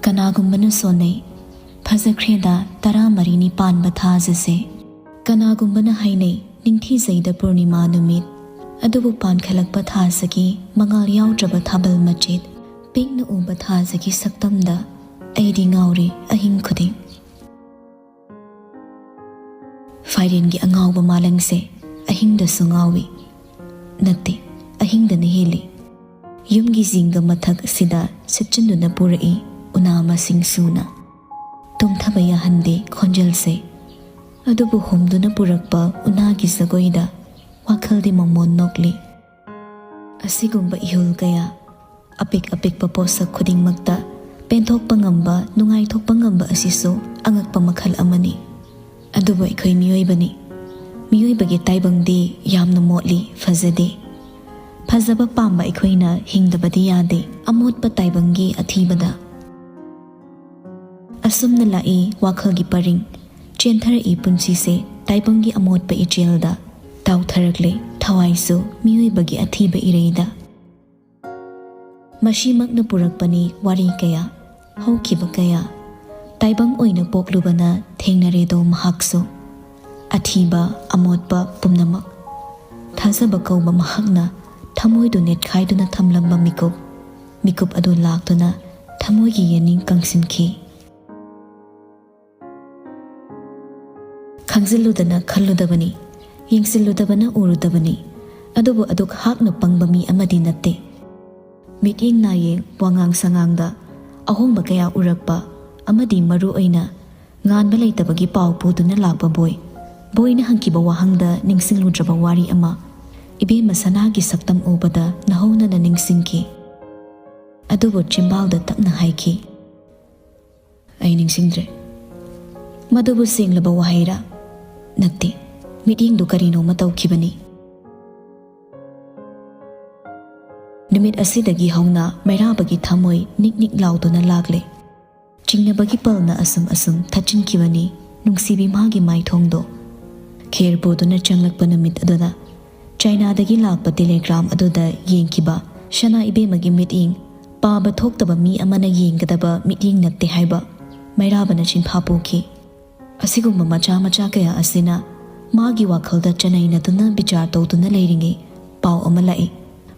ꯀꯅꯥꯒꯨꯝꯕꯅ ꯁꯣꯟꯅꯩ, "ꯐꯖꯈ꯭ꯔꯦꯗ, ꯇꯔꯥꯃꯔꯤꯅꯤ ꯄꯥꯟꯕ ꯊꯥꯖꯁꯦ"꯫ ꯀꯅꯥꯒꯨꯝꯕꯅ ꯍꯥꯏꯅꯩ, "ꯅꯤꯡꯊꯤꯖꯩꯗ ꯄꯨꯔꯅꯤꯃꯥ ꯅꯨꯃꯤꯠ"꯫ ꯑꯗꯨꯕꯨ ꯄꯥꯟꯈꯠꯂꯛꯄ ꯊꯥꯖꯒꯤ ꯃꯉꯥꯜ ꯌꯥꯎꯗ꯭ꯔꯕ ꯊꯥꯕꯜ ꯃꯆꯦꯠ, ꯄꯤꯛꯅ ꯎꯕ ꯊꯥꯖꯒꯤ ꯁꯛꯇꯝꯗ ꯑꯩꯗꯤ ꯉꯥꯎꯔꯤ ꯑꯍꯤꯡ ꯈꯨꯗꯤꯡ꯫ ꯃꯥꯏꯔꯦꯟꯒꯤ ꯑꯉꯥꯎꯕ ꯃꯥꯂꯪꯁꯦ ꯑꯍꯤꯡꯗꯁꯨ ꯉꯥꯎꯏ꯫ ꯅꯠꯇꯦ, ꯑꯍꯤꯡꯗꯅ ꯍꯦꯜꯂꯤ꯫ ꯌꯨꯝꯒꯤ ꯖꯤꯡꯒ ꯃꯊꯛ ꯑꯁꯤꯗ ꯁꯤꯠꯆꯤꯟꯗꯨꯅ ꯄꯨꯔꯛꯏ ꯎꯅꯥ ꯃꯁꯤꯡ ꯁꯨꯅ꯫ ꯇꯨꯝꯊꯕ ꯌꯥꯍꯟꯗꯦ ꯈꯣꯟꯖꯦꯜꯁꯦ꯫ ꯑꯗꯨꯕꯨ ꯍꯨꯝꯗꯨꯅ ꯄꯨꯔꯛꯄ ꯎꯅꯥꯒꯤ ꯖꯒꯣꯏꯗ ꯋꯥꯈꯜꯗꯤ ꯃꯣꯃꯣꯟ ꯅꯣꯛꯂꯤ꯫ ꯑꯁꯤꯒꯨꯝꯕ ꯏꯍꯨꯜ ꯀꯌꯥ, ꯑꯄꯤꯛ ꯑꯄꯤꯛꯄ ꯄꯣꯠꯁꯛ ꯈꯨꯗꯤꯡꯃꯛꯇ ꯄꯦꯟꯊꯣꯛꯄ ꯉꯝꯕ, ꯅꯨꯡꯉꯥꯏꯊꯣꯛꯄ ꯉꯝꯕ ꯑꯁꯤꯁꯨ ꯑꯉꯛꯄ ꯃꯈꯜ ꯑꯃꯅꯤ꯫ ꯑꯗꯨꯕꯨ ꯑꯩꯈꯣꯏ ꯃꯤꯑꯣꯏꯕꯅꯤ꯫ ꯃꯤꯑꯣꯏꯕꯒꯤ ꯇꯥꯏꯕꯪꯗꯤ ꯌꯥꯝꯅ ꯃꯣꯠꯂꯤ, ꯐꯖꯗꯦ꯫ ꯐꯖꯕ ꯄꯥꯝꯕ ꯑꯩꯈꯣꯏꯅ ꯍꯤꯡꯗꯕꯗꯤ ꯌꯥꯗꯦ, ꯑꯃꯣꯠꯄ ꯇꯥꯏꯕꯪꯒꯤ ꯑꯊꯤꯕꯗ꯫ ꯑꯁꯨꯝꯅ ꯂꯥꯛꯏ ꯋꯥꯈꯜꯒꯤ ꯄꯔꯤꯡ, ꯆꯦꯟꯊꯔꯛꯏ ꯄꯨꯟꯁꯤꯁꯦ ꯇꯥꯏꯕꯪꯒꯤ ꯑꯃꯣꯠꯄ ꯏꯆꯦꯜꯗ꯫ ꯇꯥꯎꯊꯔꯛꯂꯦ ꯊꯋꯥꯏꯁꯨ ꯃꯤꯑꯣꯏꯕꯒꯤ ꯑꯊꯤꯕ ꯏꯔꯩꯗ꯫ ꯃꯁꯤꯃꯛꯅ ꯄꯨꯔꯛꯄꯅꯤ ꯋꯥꯔꯤ ꯀꯌꯥ, ꯍꯧꯈꯤꯕ ꯀꯌꯥ꯫ ꯇꯥꯏꯕꯪ ꯑꯣꯏꯅ ꯄꯣꯛꯂꯨꯕꯅ ꯊꯦꯡꯅꯔꯦꯗꯣ ꯃꯍꯥꯛꯁꯨ꯫ ꯑꯊꯤꯕ, ꯑꯃꯣꯠꯄ ꯄꯨꯝꯅꯃꯛ꯫ ꯊꯥꯖꯕ ꯀꯧꯕ ꯃꯍꯥꯛꯅ ꯊꯃꯣꯏꯗꯨ ꯅꯦꯠꯈꯥꯏꯗꯨꯅ ꯊꯝꯂꯝꯕ ꯃꯤꯀꯨꯞ, ꯃꯤꯀꯨꯞ ꯑꯗꯨ ꯂꯥꯛꯇꯨꯅ ꯊꯃꯣꯏꯒꯤ ꯌꯦꯅꯤꯡ ꯀꯪꯁꯤꯟꯈꯤ꯫ ꯈꯪꯖꯤꯜꯂꯨꯗꯅ ꯈꯜꯂꯨꯗꯕꯅꯤ, ꯌꯦꯡꯁꯤꯜꯂꯨꯗꯕꯅ ꯎꯔꯨꯗꯕꯅꯤ꯫ ꯑꯗꯨꯕꯨ ꯑꯗꯨꯛ ꯍꯥꯛꯅ ꯄꯪꯕ ꯃꯤ ꯑꯃꯗꯤ ꯅꯠꯇꯦ꯫ ꯃꯤꯠꯌꯦꯡ ꯅꯥꯌꯦꯡ, ꯋꯥꯉꯥꯡ ꯁꯉꯥꯡꯗ ꯑꯍꯣꯡꯕ ꯀꯌꯥ ꯎꯔꯛꯄ ꯑꯃꯗꯤ ꯃꯔꯨ ꯑꯣꯏꯅ ꯉꯥꯟꯕ ꯂꯩꯇꯕꯒꯤ ꯄꯥꯎ ꯄꯨꯗꯨꯅ ꯂꯥꯛꯄ ꯕꯣꯏ꯫ ꯕꯣꯏꯅ ꯍꯪꯈꯤꯕ ꯋꯥꯍꯪꯗ ꯅꯤꯡꯁꯤꯡꯂꯨꯗ꯭ꯔꯕ ꯋꯥꯔꯤ ꯑꯃ ꯏꯕꯦꯝꯃ ꯁꯅꯥꯒꯤ ꯁꯛꯇꯝ ꯎꯕꯗ ꯅꯧꯍꯧꯅꯅ ꯅꯤꯡꯁꯤꯡꯈꯤ꯫ ꯑꯗꯨꯕꯨ ꯆꯤꯝꯕꯥꯜꯗ ꯇꯞꯅ ꯍꯥꯏꯈꯤ, "ꯑꯩ ꯅꯤꯡꯁꯤꯡꯗ꯭ꯔꯦ꯫" ꯃꯗꯨꯕꯨ ꯁꯦꯡꯂꯕ ꯋꯥꯍꯩꯔꯥ? ꯅꯠꯇꯦ, ꯃꯤꯠꯌꯦꯡꯗꯨ ꯀꯔꯤꯅꯣꯃ ꯇꯧꯈꯤꯕꯅꯤ꯫ ꯅꯨꯃꯤꯠ ꯑꯁꯤꯗꯒꯤ ꯍꯧꯅ ꯃꯩꯔꯥꯕꯒꯤ ꯊꯃꯣꯏ ꯅꯤꯛ ꯅꯤꯛ ꯂꯥꯎꯗꯨꯅ ꯂꯥꯛꯂꯦ꯫ ꯆꯤꯡꯅꯕꯒꯤ ꯄꯜꯅ ꯑꯁꯨꯝ ꯑꯁꯨꯝ ꯊꯠꯆꯤꯟꯈꯤꯕꯅꯤ ꯅꯨꯡꯁꯤꯕꯤ ꯃꯥꯒꯤ ꯃꯥꯏꯊꯣꯡꯗꯣ꯫ ꯈꯦꯔ ꯄꯨꯗꯨꯅ ꯆꯪꯂꯛꯄ ꯅꯨꯃꯤꯠ ꯑꯗꯨꯗ ꯆꯥꯏꯅꯥꯗꯒꯤ ꯂꯥꯛꯄ ꯇꯦꯂꯤꯒ꯭ꯔꯥꯝ ꯑꯗꯨꯗ ꯌꯦꯡꯈꯤꯕ ꯁꯅꯥ ꯏꯕꯦꯝꯃꯒꯤ ꯃꯤꯠꯌꯦꯡ ꯄꯥꯕ ꯊꯣꯛꯇꯕ ꯃꯤ ꯑꯃꯅ ꯌꯦꯡꯒꯗꯕ ꯃꯤꯠꯌꯦꯡ ꯅꯠꯇꯦ ꯍꯥꯏꯕ ꯃꯩꯔꯥꯕꯅ ꯆꯤꯟꯐꯥ ꯄꯨꯈꯤ꯫ ꯑꯁꯤꯒꯨꯝꯕ ꯃꯆꯥ ꯃꯆꯥ ꯀꯌꯥ ꯑꯁꯤꯅ ꯃꯥꯒꯤ ꯋꯥꯈꯜꯗ ꯆꯅꯩꯅꯗꯨꯅ ꯕꯤꯆꯥꯔ ꯇꯧꯗꯨꯅ ꯂꯩꯔꯤꯉꯩ ꯄꯥꯎ ꯑꯃ ꯂꯥꯛꯏ꯫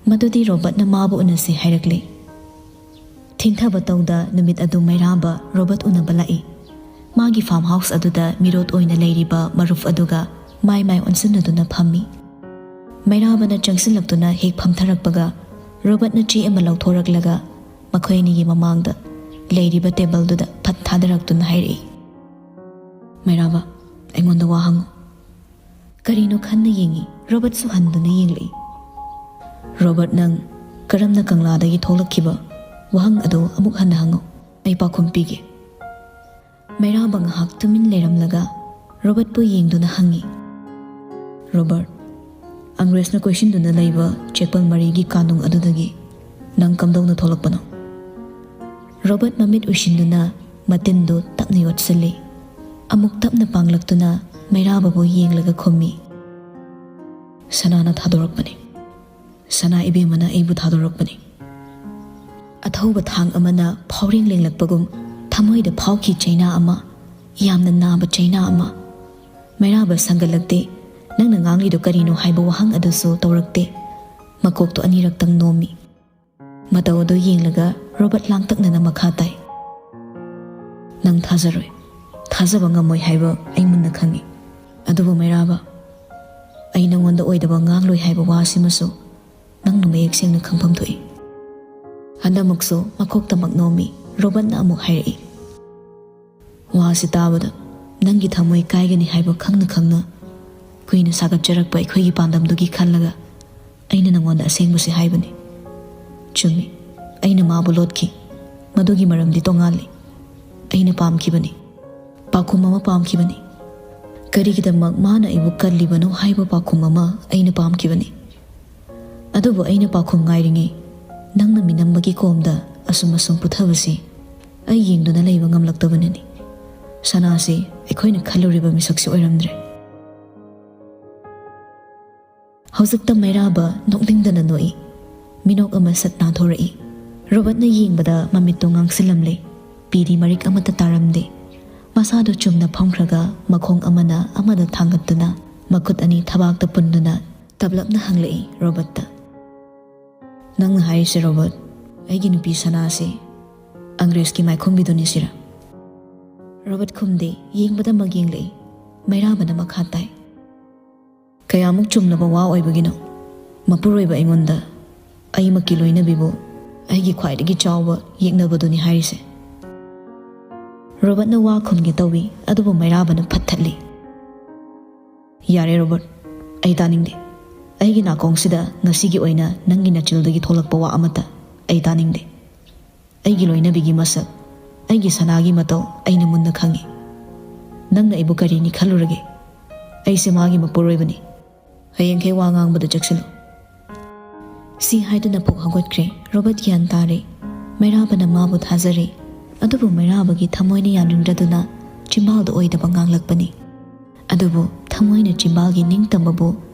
ꯃꯗꯨꯗꯤ ꯔꯣꯕꯔꯠꯅ ꯃꯥꯕꯨ ꯎꯅꯁꯤ ꯍꯥꯏꯔꯛꯂꯦ꯫ ꯊꯤꯡꯊꯕ ꯇꯧꯗ ꯅꯨꯃꯤꯠ ꯑꯗꯨ ꯃꯩꯔꯥꯕ ꯔꯣꯕꯔꯠ ꯎꯅꯕ ꯂꯥꯛꯏ꯫ ꯃꯥꯒꯤ farm house ꯑꯗꯨꯗ ꯃꯤꯔꯣꯠ ꯑꯣꯏꯅ ꯂꯩꯔꯤꯕ ꯃꯔꯨꯞ ꯑꯗꯨꯒ ꯃꯥꯏ ꯃꯥꯏ ꯑꯣꯟꯁꯤꯟꯅꯗꯨꯅ ꯐꯝꯃꯤ꯫ ꯃꯩꯔꯥꯕꯅ ꯆꯪꯁꯤꯜꯂꯛꯇꯨꯅ ꯍꯦꯛ ꯐꯝꯊꯔꯛꯄꯒ ꯔꯣꯕꯔꯠꯅ ꯆꯦ ꯑꯃ ꯂꯧꯊꯣꯔꯛꯂꯒ ꯃꯈꯣꯏ ꯑꯅꯤꯒꯤ ꯃꯃꯥꯡꯗ ꯂꯩꯔꯤꯕ ꯇꯦꯕꯜꯗꯨꯗ ꯐꯠ ꯊꯥꯗꯔꯛꯇꯨꯅ ꯍꯥꯏꯔꯛꯏ, "ꯃꯩꯔꯥꯕ, ꯑꯩꯉꯣꯟꯗ ꯋꯥ ꯍꯪꯉꯨ꯫" ꯀꯔꯤꯅꯣ ꯈꯟꯅ ꯌꯦꯡꯉꯤ꯫ ꯔꯣꯕꯔꯠꯁꯨ ꯍꯟꯗꯨꯅ ꯌꯦꯡꯂꯛꯏ꯫ "ꯔꯣꯕꯔꯠ, ꯅꯪ ꯀꯔꯝꯅ ꯀꯪꯂꯥꯗꯒꯤ ꯊꯣꯛꯂꯛꯈꯤꯕ? ꯋꯥꯍꯪ ꯑꯗꯨ ꯑꯃꯨꯛ ꯍꯟꯅ ꯍꯪꯉꯨ, ꯑꯩ ꯄꯥꯎꯈꯨꯝ ꯄꯤꯒꯦ꯫" ꯃꯩꯔꯥꯕ ꯉꯥꯏꯍꯥꯛ ꯇꯨꯃꯤꯟ ꯂꯩꯔꯝꯂꯒ ꯔꯣꯕꯔꯠꯄꯨ ꯌꯦꯡꯗꯨꯅ ꯍꯪꯉꯤ, "ꯔꯣꯕꯔꯠ, ꯑꯪꯒ꯭ꯔꯦꯖꯅ ꯀꯣꯏꯁꯤꯟꯗꯨꯅ ꯂꯩꯕ ꯆꯦꯛꯄꯜ ꯃꯔꯤꯒꯤ ꯀꯥꯅꯨꯡ ꯑꯗꯨꯗꯒꯤ ꯅꯪ ꯀꯝꯗꯧꯅ ꯊꯣꯛꯂꯛꯄꯅꯣ?" ꯔꯣꯕꯔꯠ ꯃꯃꯤꯠ ꯎꯏꯁꯤꯟꯗꯨꯅ ꯃꯇꯤꯟꯗꯨ ꯇꯞꯅ ꯌꯣꯠꯁꯤꯜꯂꯤ꯫ ꯑꯃꯨꯛ ꯇꯞꯅ ꯄꯥꯡꯂꯛꯇꯨꯅ ꯃꯩꯔꯥꯕꯕꯨ ꯌꯦꯡꯂꯒ ꯈꯨꯝꯃꯤ, "ꯁꯅꯥꯅ ꯊꯥꯗꯣꯔꯛꯄꯅꯤ꯫ ꯁꯅꯥ ꯏꯕꯦꯝꯃꯅ ꯑꯩꯕꯨ ꯊꯥꯗꯣꯔꯛꯄꯅꯤ꯫" ꯑꯊꯧꯕ ꯊꯥꯡ ꯑꯃꯅ ꯐꯥꯎꯔꯦꯡ ꯂꯦꯡꯂꯛꯄꯒꯨꯝ ꯊꯃꯣꯏꯗ ꯐꯥꯎꯈꯤ ꯆꯩꯅꯥ ꯑꯃ, ꯌꯥꯝꯅ ꯅꯥꯕ ꯆꯩꯅꯥ ꯑꯃ꯫ ꯃꯩꯔꯥꯕ ꯁꯪꯒꯠꯂꯛꯇꯦ꯫ ꯅꯪꯅ ꯉꯥꯡꯂꯤꯗꯣ ꯀꯔꯤꯅꯣ ꯍꯥꯏꯕ ꯋꯥꯍꯪ ꯑꯗꯨꯁꯨ ꯇꯧꯔꯛꯇꯦ꯫ ꯃꯀꯣꯛꯇꯣ ꯑꯅꯤꯔꯛꯇꯪ ꯅꯣꯝꯃꯤ꯫ ꯃꯇꯧ ꯑꯗꯨ ꯌꯦꯡꯂꯒ ꯔꯣꯕꯔꯠ ꯂꯥꯡꯇꯛꯅꯅ ꯃꯈꯥ ꯇꯥꯏ, "ꯅꯪ ꯊꯥꯖꯔꯣꯏ, ꯊꯥꯖꯕ ꯉꯝꯃꯣꯏ ꯍꯥꯏꯕ ꯑꯩ ꯃꯨꯟꯅ ꯈꯪꯏ꯫ ꯑꯗꯨꯕꯨ ꯃꯩꯔꯥꯕ, ꯑꯩ ꯅꯉꯣꯟꯗ ꯑꯣꯏꯗꯕ ꯉꯥꯡꯂꯣꯏ ꯍꯥꯏꯕ ꯋꯥꯁꯤꯃꯁꯨ ꯅꯪꯅ ꯃꯌꯦꯛ ꯁꯦꯡꯅ ꯈꯪꯐꯝ ꯊꯣꯛꯏ꯫" ꯍꯟꯗꯛꯃꯛꯁꯨ ꯃꯀꯣꯛꯇꯃꯛ ꯅꯣꯝꯃꯤ꯫ ꯔꯣꯕꯔꯠꯅ ꯑꯃꯨꯛ ꯍꯥꯏꯔꯛꯏ, "ꯋꯥꯁꯤ ꯇꯥꯕꯗ ꯅꯪꯒꯤ ꯊꯃꯣꯏ ꯀꯥꯏꯒꯅꯤ ꯍꯥꯏꯕ ꯈꯪꯅ ꯈꯪꯅ ꯀꯨꯏꯅ ꯁꯥꯒꯠꯆꯔꯛꯄ ꯑꯩꯈꯣꯏꯒꯤ ꯄꯥꯟꯗꯝꯗꯨꯒꯤ ꯈꯜꯂꯒ ꯑꯩꯅ ꯅꯉꯣꯟꯗ ꯑꯁꯦꯡꯕꯁꯤ ꯍꯥꯏꯕꯅꯤ꯫ ꯆꯨꯝꯃꯤ, ꯑꯩꯅ ꯃꯥꯕꯨ ꯂꯣꯠꯈꯤ꯫ ꯃꯗꯨꯒꯤ ꯃꯔꯝꯗꯤ ꯇꯣꯉꯥꯜꯂꯤ꯫ ꯑꯩꯅ ꯄꯥꯝꯈꯤꯕꯅꯤ, ꯄꯥꯎꯈꯨꯝ ꯑꯃ ꯄꯥꯝꯈꯤꯕꯅꯤ꯫ ꯀꯔꯤꯒꯤꯗꯃꯛ ꯃꯥꯅ ꯑꯩꯕꯨ ꯀꯜꯂꯤꯕꯅꯣ ꯍꯥꯏꯕ ꯄꯥꯎꯈꯨꯝ ꯑꯃ ꯑꯩꯅ ꯄꯥꯝꯈꯤꯕꯅꯤ꯫ ꯑꯗꯨꯕꯨ ꯑꯩꯅ ꯄꯥꯎꯈꯨꯝ ꯉꯥꯏꯔꯤꯉꯩ ꯅꯪꯅ ꯃꯤꯅꯝꯕꯒꯤ ꯀꯣꯝꯗ ꯑꯁꯨꯝ ꯑꯁꯨꯝ ꯄꯨꯊꯕꯁꯤ ꯑꯩ ꯌꯦꯡꯗꯨꯅ ꯂꯩꯕ ꯉꯝꯂꯛꯇꯕꯅꯅꯤ꯫ ꯁꯅꯥꯁꯤ ꯑꯩꯈꯣꯏꯅ ꯈꯜꯂꯨꯔꯤꯕ ꯃꯤꯁꯛꯁꯤ ꯑꯣꯏꯔꯝꯗ꯭ꯔꯦ꯫" ꯍꯧꯖꯤꯛꯇ ꯃꯩꯔꯥꯕ ꯅꯣꯛꯅꯤꯡꯗꯅ ꯅꯣꯛꯏ꯫ ꯃꯤꯅꯣꯛ ꯑꯃ ꯁꯠ ꯅꯥꯟꯊꯣꯔꯛꯏ꯫ ꯔꯣꯕꯔꯠꯅ ꯌꯦꯡꯕꯗ ꯃꯃꯤꯠꯇꯨ ꯉꯥꯡꯁꯤꯜꯂꯝꯂꯦ꯫ ꯄꯤꯗꯤ ꯃꯔꯤꯛ ꯑꯃꯠꯇ ꯇꯥꯔꯝꯗꯦ꯫ ꯃꯁꯥꯗꯨ ꯆꯨꯝꯅ ꯐꯝꯈ꯭ꯔꯒ ꯃꯈꯣꯡ ꯑꯃꯅ ꯑꯃꯗ ꯊꯥꯡꯒꯠꯇꯨꯅ ꯃꯈꯨꯠ ꯑꯅꯤ ꯊꯕꯥꯛꯇ ꯄꯨꯟꯗꯨꯅ ꯇꯞꯂꯞꯅ ꯍꯪꯂꯛꯏ ꯔꯣꯕꯔꯠꯇ, "ꯅꯪꯅ ꯍꯥꯏꯔꯤꯁꯦ ꯔꯣꯕꯔꯠ, ꯑꯩꯒꯤ ꯅꯨꯄꯤ ꯁꯅꯥꯁꯤ ꯑꯪꯒ꯭ꯔꯦꯖꯀꯤ ꯃꯥꯏꯈꯨꯝꯕꯤꯗꯨꯅꯤ ꯁꯤꯔꯥ?" ꯔꯣꯕꯔꯠ ꯈꯨꯝꯗꯦ, ꯌꯦꯡꯕꯗꯃꯛ ꯌꯦꯡꯂꯛꯏ꯫ ꯃꯩꯔꯥꯕꯅ ꯃꯈꯥ ꯇꯥꯏ꯫ "ꯀꯌꯥꯃꯨꯛ ꯆꯨꯝꯂꯕ ꯋꯥ ꯑꯣꯏꯕꯒꯤꯅꯣ ꯃꯄꯨꯔꯣꯏꯕ ꯑꯩꯉꯣꯟꯗ ꯑꯩꯃꯛꯀꯤ ꯂꯣꯏꯅꯕꯤꯕꯨ ꯑꯩꯒꯤ ꯈ꯭ꯋꯥꯏꯗꯒꯤ ꯆꯥꯎꯕ ꯌꯦꯛꯅꯕꯗꯨꯅꯤ ꯍꯥꯏꯔꯤꯁꯦ?" ꯔꯣꯕꯔꯠꯅ ꯋꯥ ꯈꯨꯝꯒꯦ ꯇꯧꯏ, ꯑꯗꯨꯕꯨ ꯃꯩꯔꯥꯕꯅ ꯐꯠ ꯊꯠꯂꯤ꯫ "ꯌꯥꯔꯦ ꯔꯣꯕꯔꯠ, ꯑꯩ ꯇꯥꯅꯤꯡꯗꯦ꯫ ꯑꯩꯒꯤ ꯅꯥꯀꯣꯡꯁꯤꯗ ꯉꯁꯤꯒꯤ ꯑꯣꯏꯅ ꯅꯪꯒꯤ ꯅꯆꯤꯜꯗꯒꯤ ꯊꯣꯛꯂꯛꯄ ꯋꯥ ꯑꯃꯠꯇ ꯑꯩ ꯇꯥꯅꯤꯡꯗꯦ꯫ ꯑꯩꯒꯤ ꯂꯣꯏꯅꯕꯤꯒꯤ ꯃꯁꯛ, ꯑꯩꯒꯤ ꯁꯅꯥꯒꯤ ꯃꯇꯧ ꯑꯩꯅ ꯃꯨꯟꯅ ꯈꯪꯏ꯫ ꯅꯪꯅ ꯑꯩꯕꯨ ꯀꯔꯤꯅꯤ ꯈꯜꯂꯨꯔꯒꯦ? ꯑꯩꯁꯦ ꯃꯥꯒꯤ ꯃꯄꯨꯔꯣꯏꯕꯅꯤ꯫ ꯍꯌꯦꯡꯈꯩ ꯋꯥ ꯉꯥꯡꯕꯗ ꯆꯦꯛꯁꯤꯜꯂꯨ꯫" ꯁꯤ ꯍꯥꯏꯗꯨꯅ ꯐꯨꯛ ꯍꯧꯒꯠꯈ꯭ꯔꯦ꯫ ꯔꯣꯕꯔꯠ ꯒ꯭ꯌꯥꯟ ꯇꯥꯔꯦ꯫ ꯃꯩꯔꯥꯕꯅ ꯃꯥꯕꯨ ꯊꯥꯖꯔꯦ꯫ ꯑꯗꯨꯕꯨ ꯃꯩꯔꯥꯕꯒꯤ ꯊꯃꯣꯏꯅ ꯌꯥꯅꯤꯡꯗ꯭ꯔꯗꯨꯅ ꯆꯤꯝꯕꯥꯜꯗ ꯑꯣꯏꯗꯕ ꯉꯥꯡꯂꯛꯄꯅꯤ꯫ ꯑꯗꯨꯕꯨ ꯊꯃꯣꯏꯅ ꯆꯤꯝꯕꯥꯜꯒꯤ ꯅꯤꯡꯇꯝꯕꯕꯨ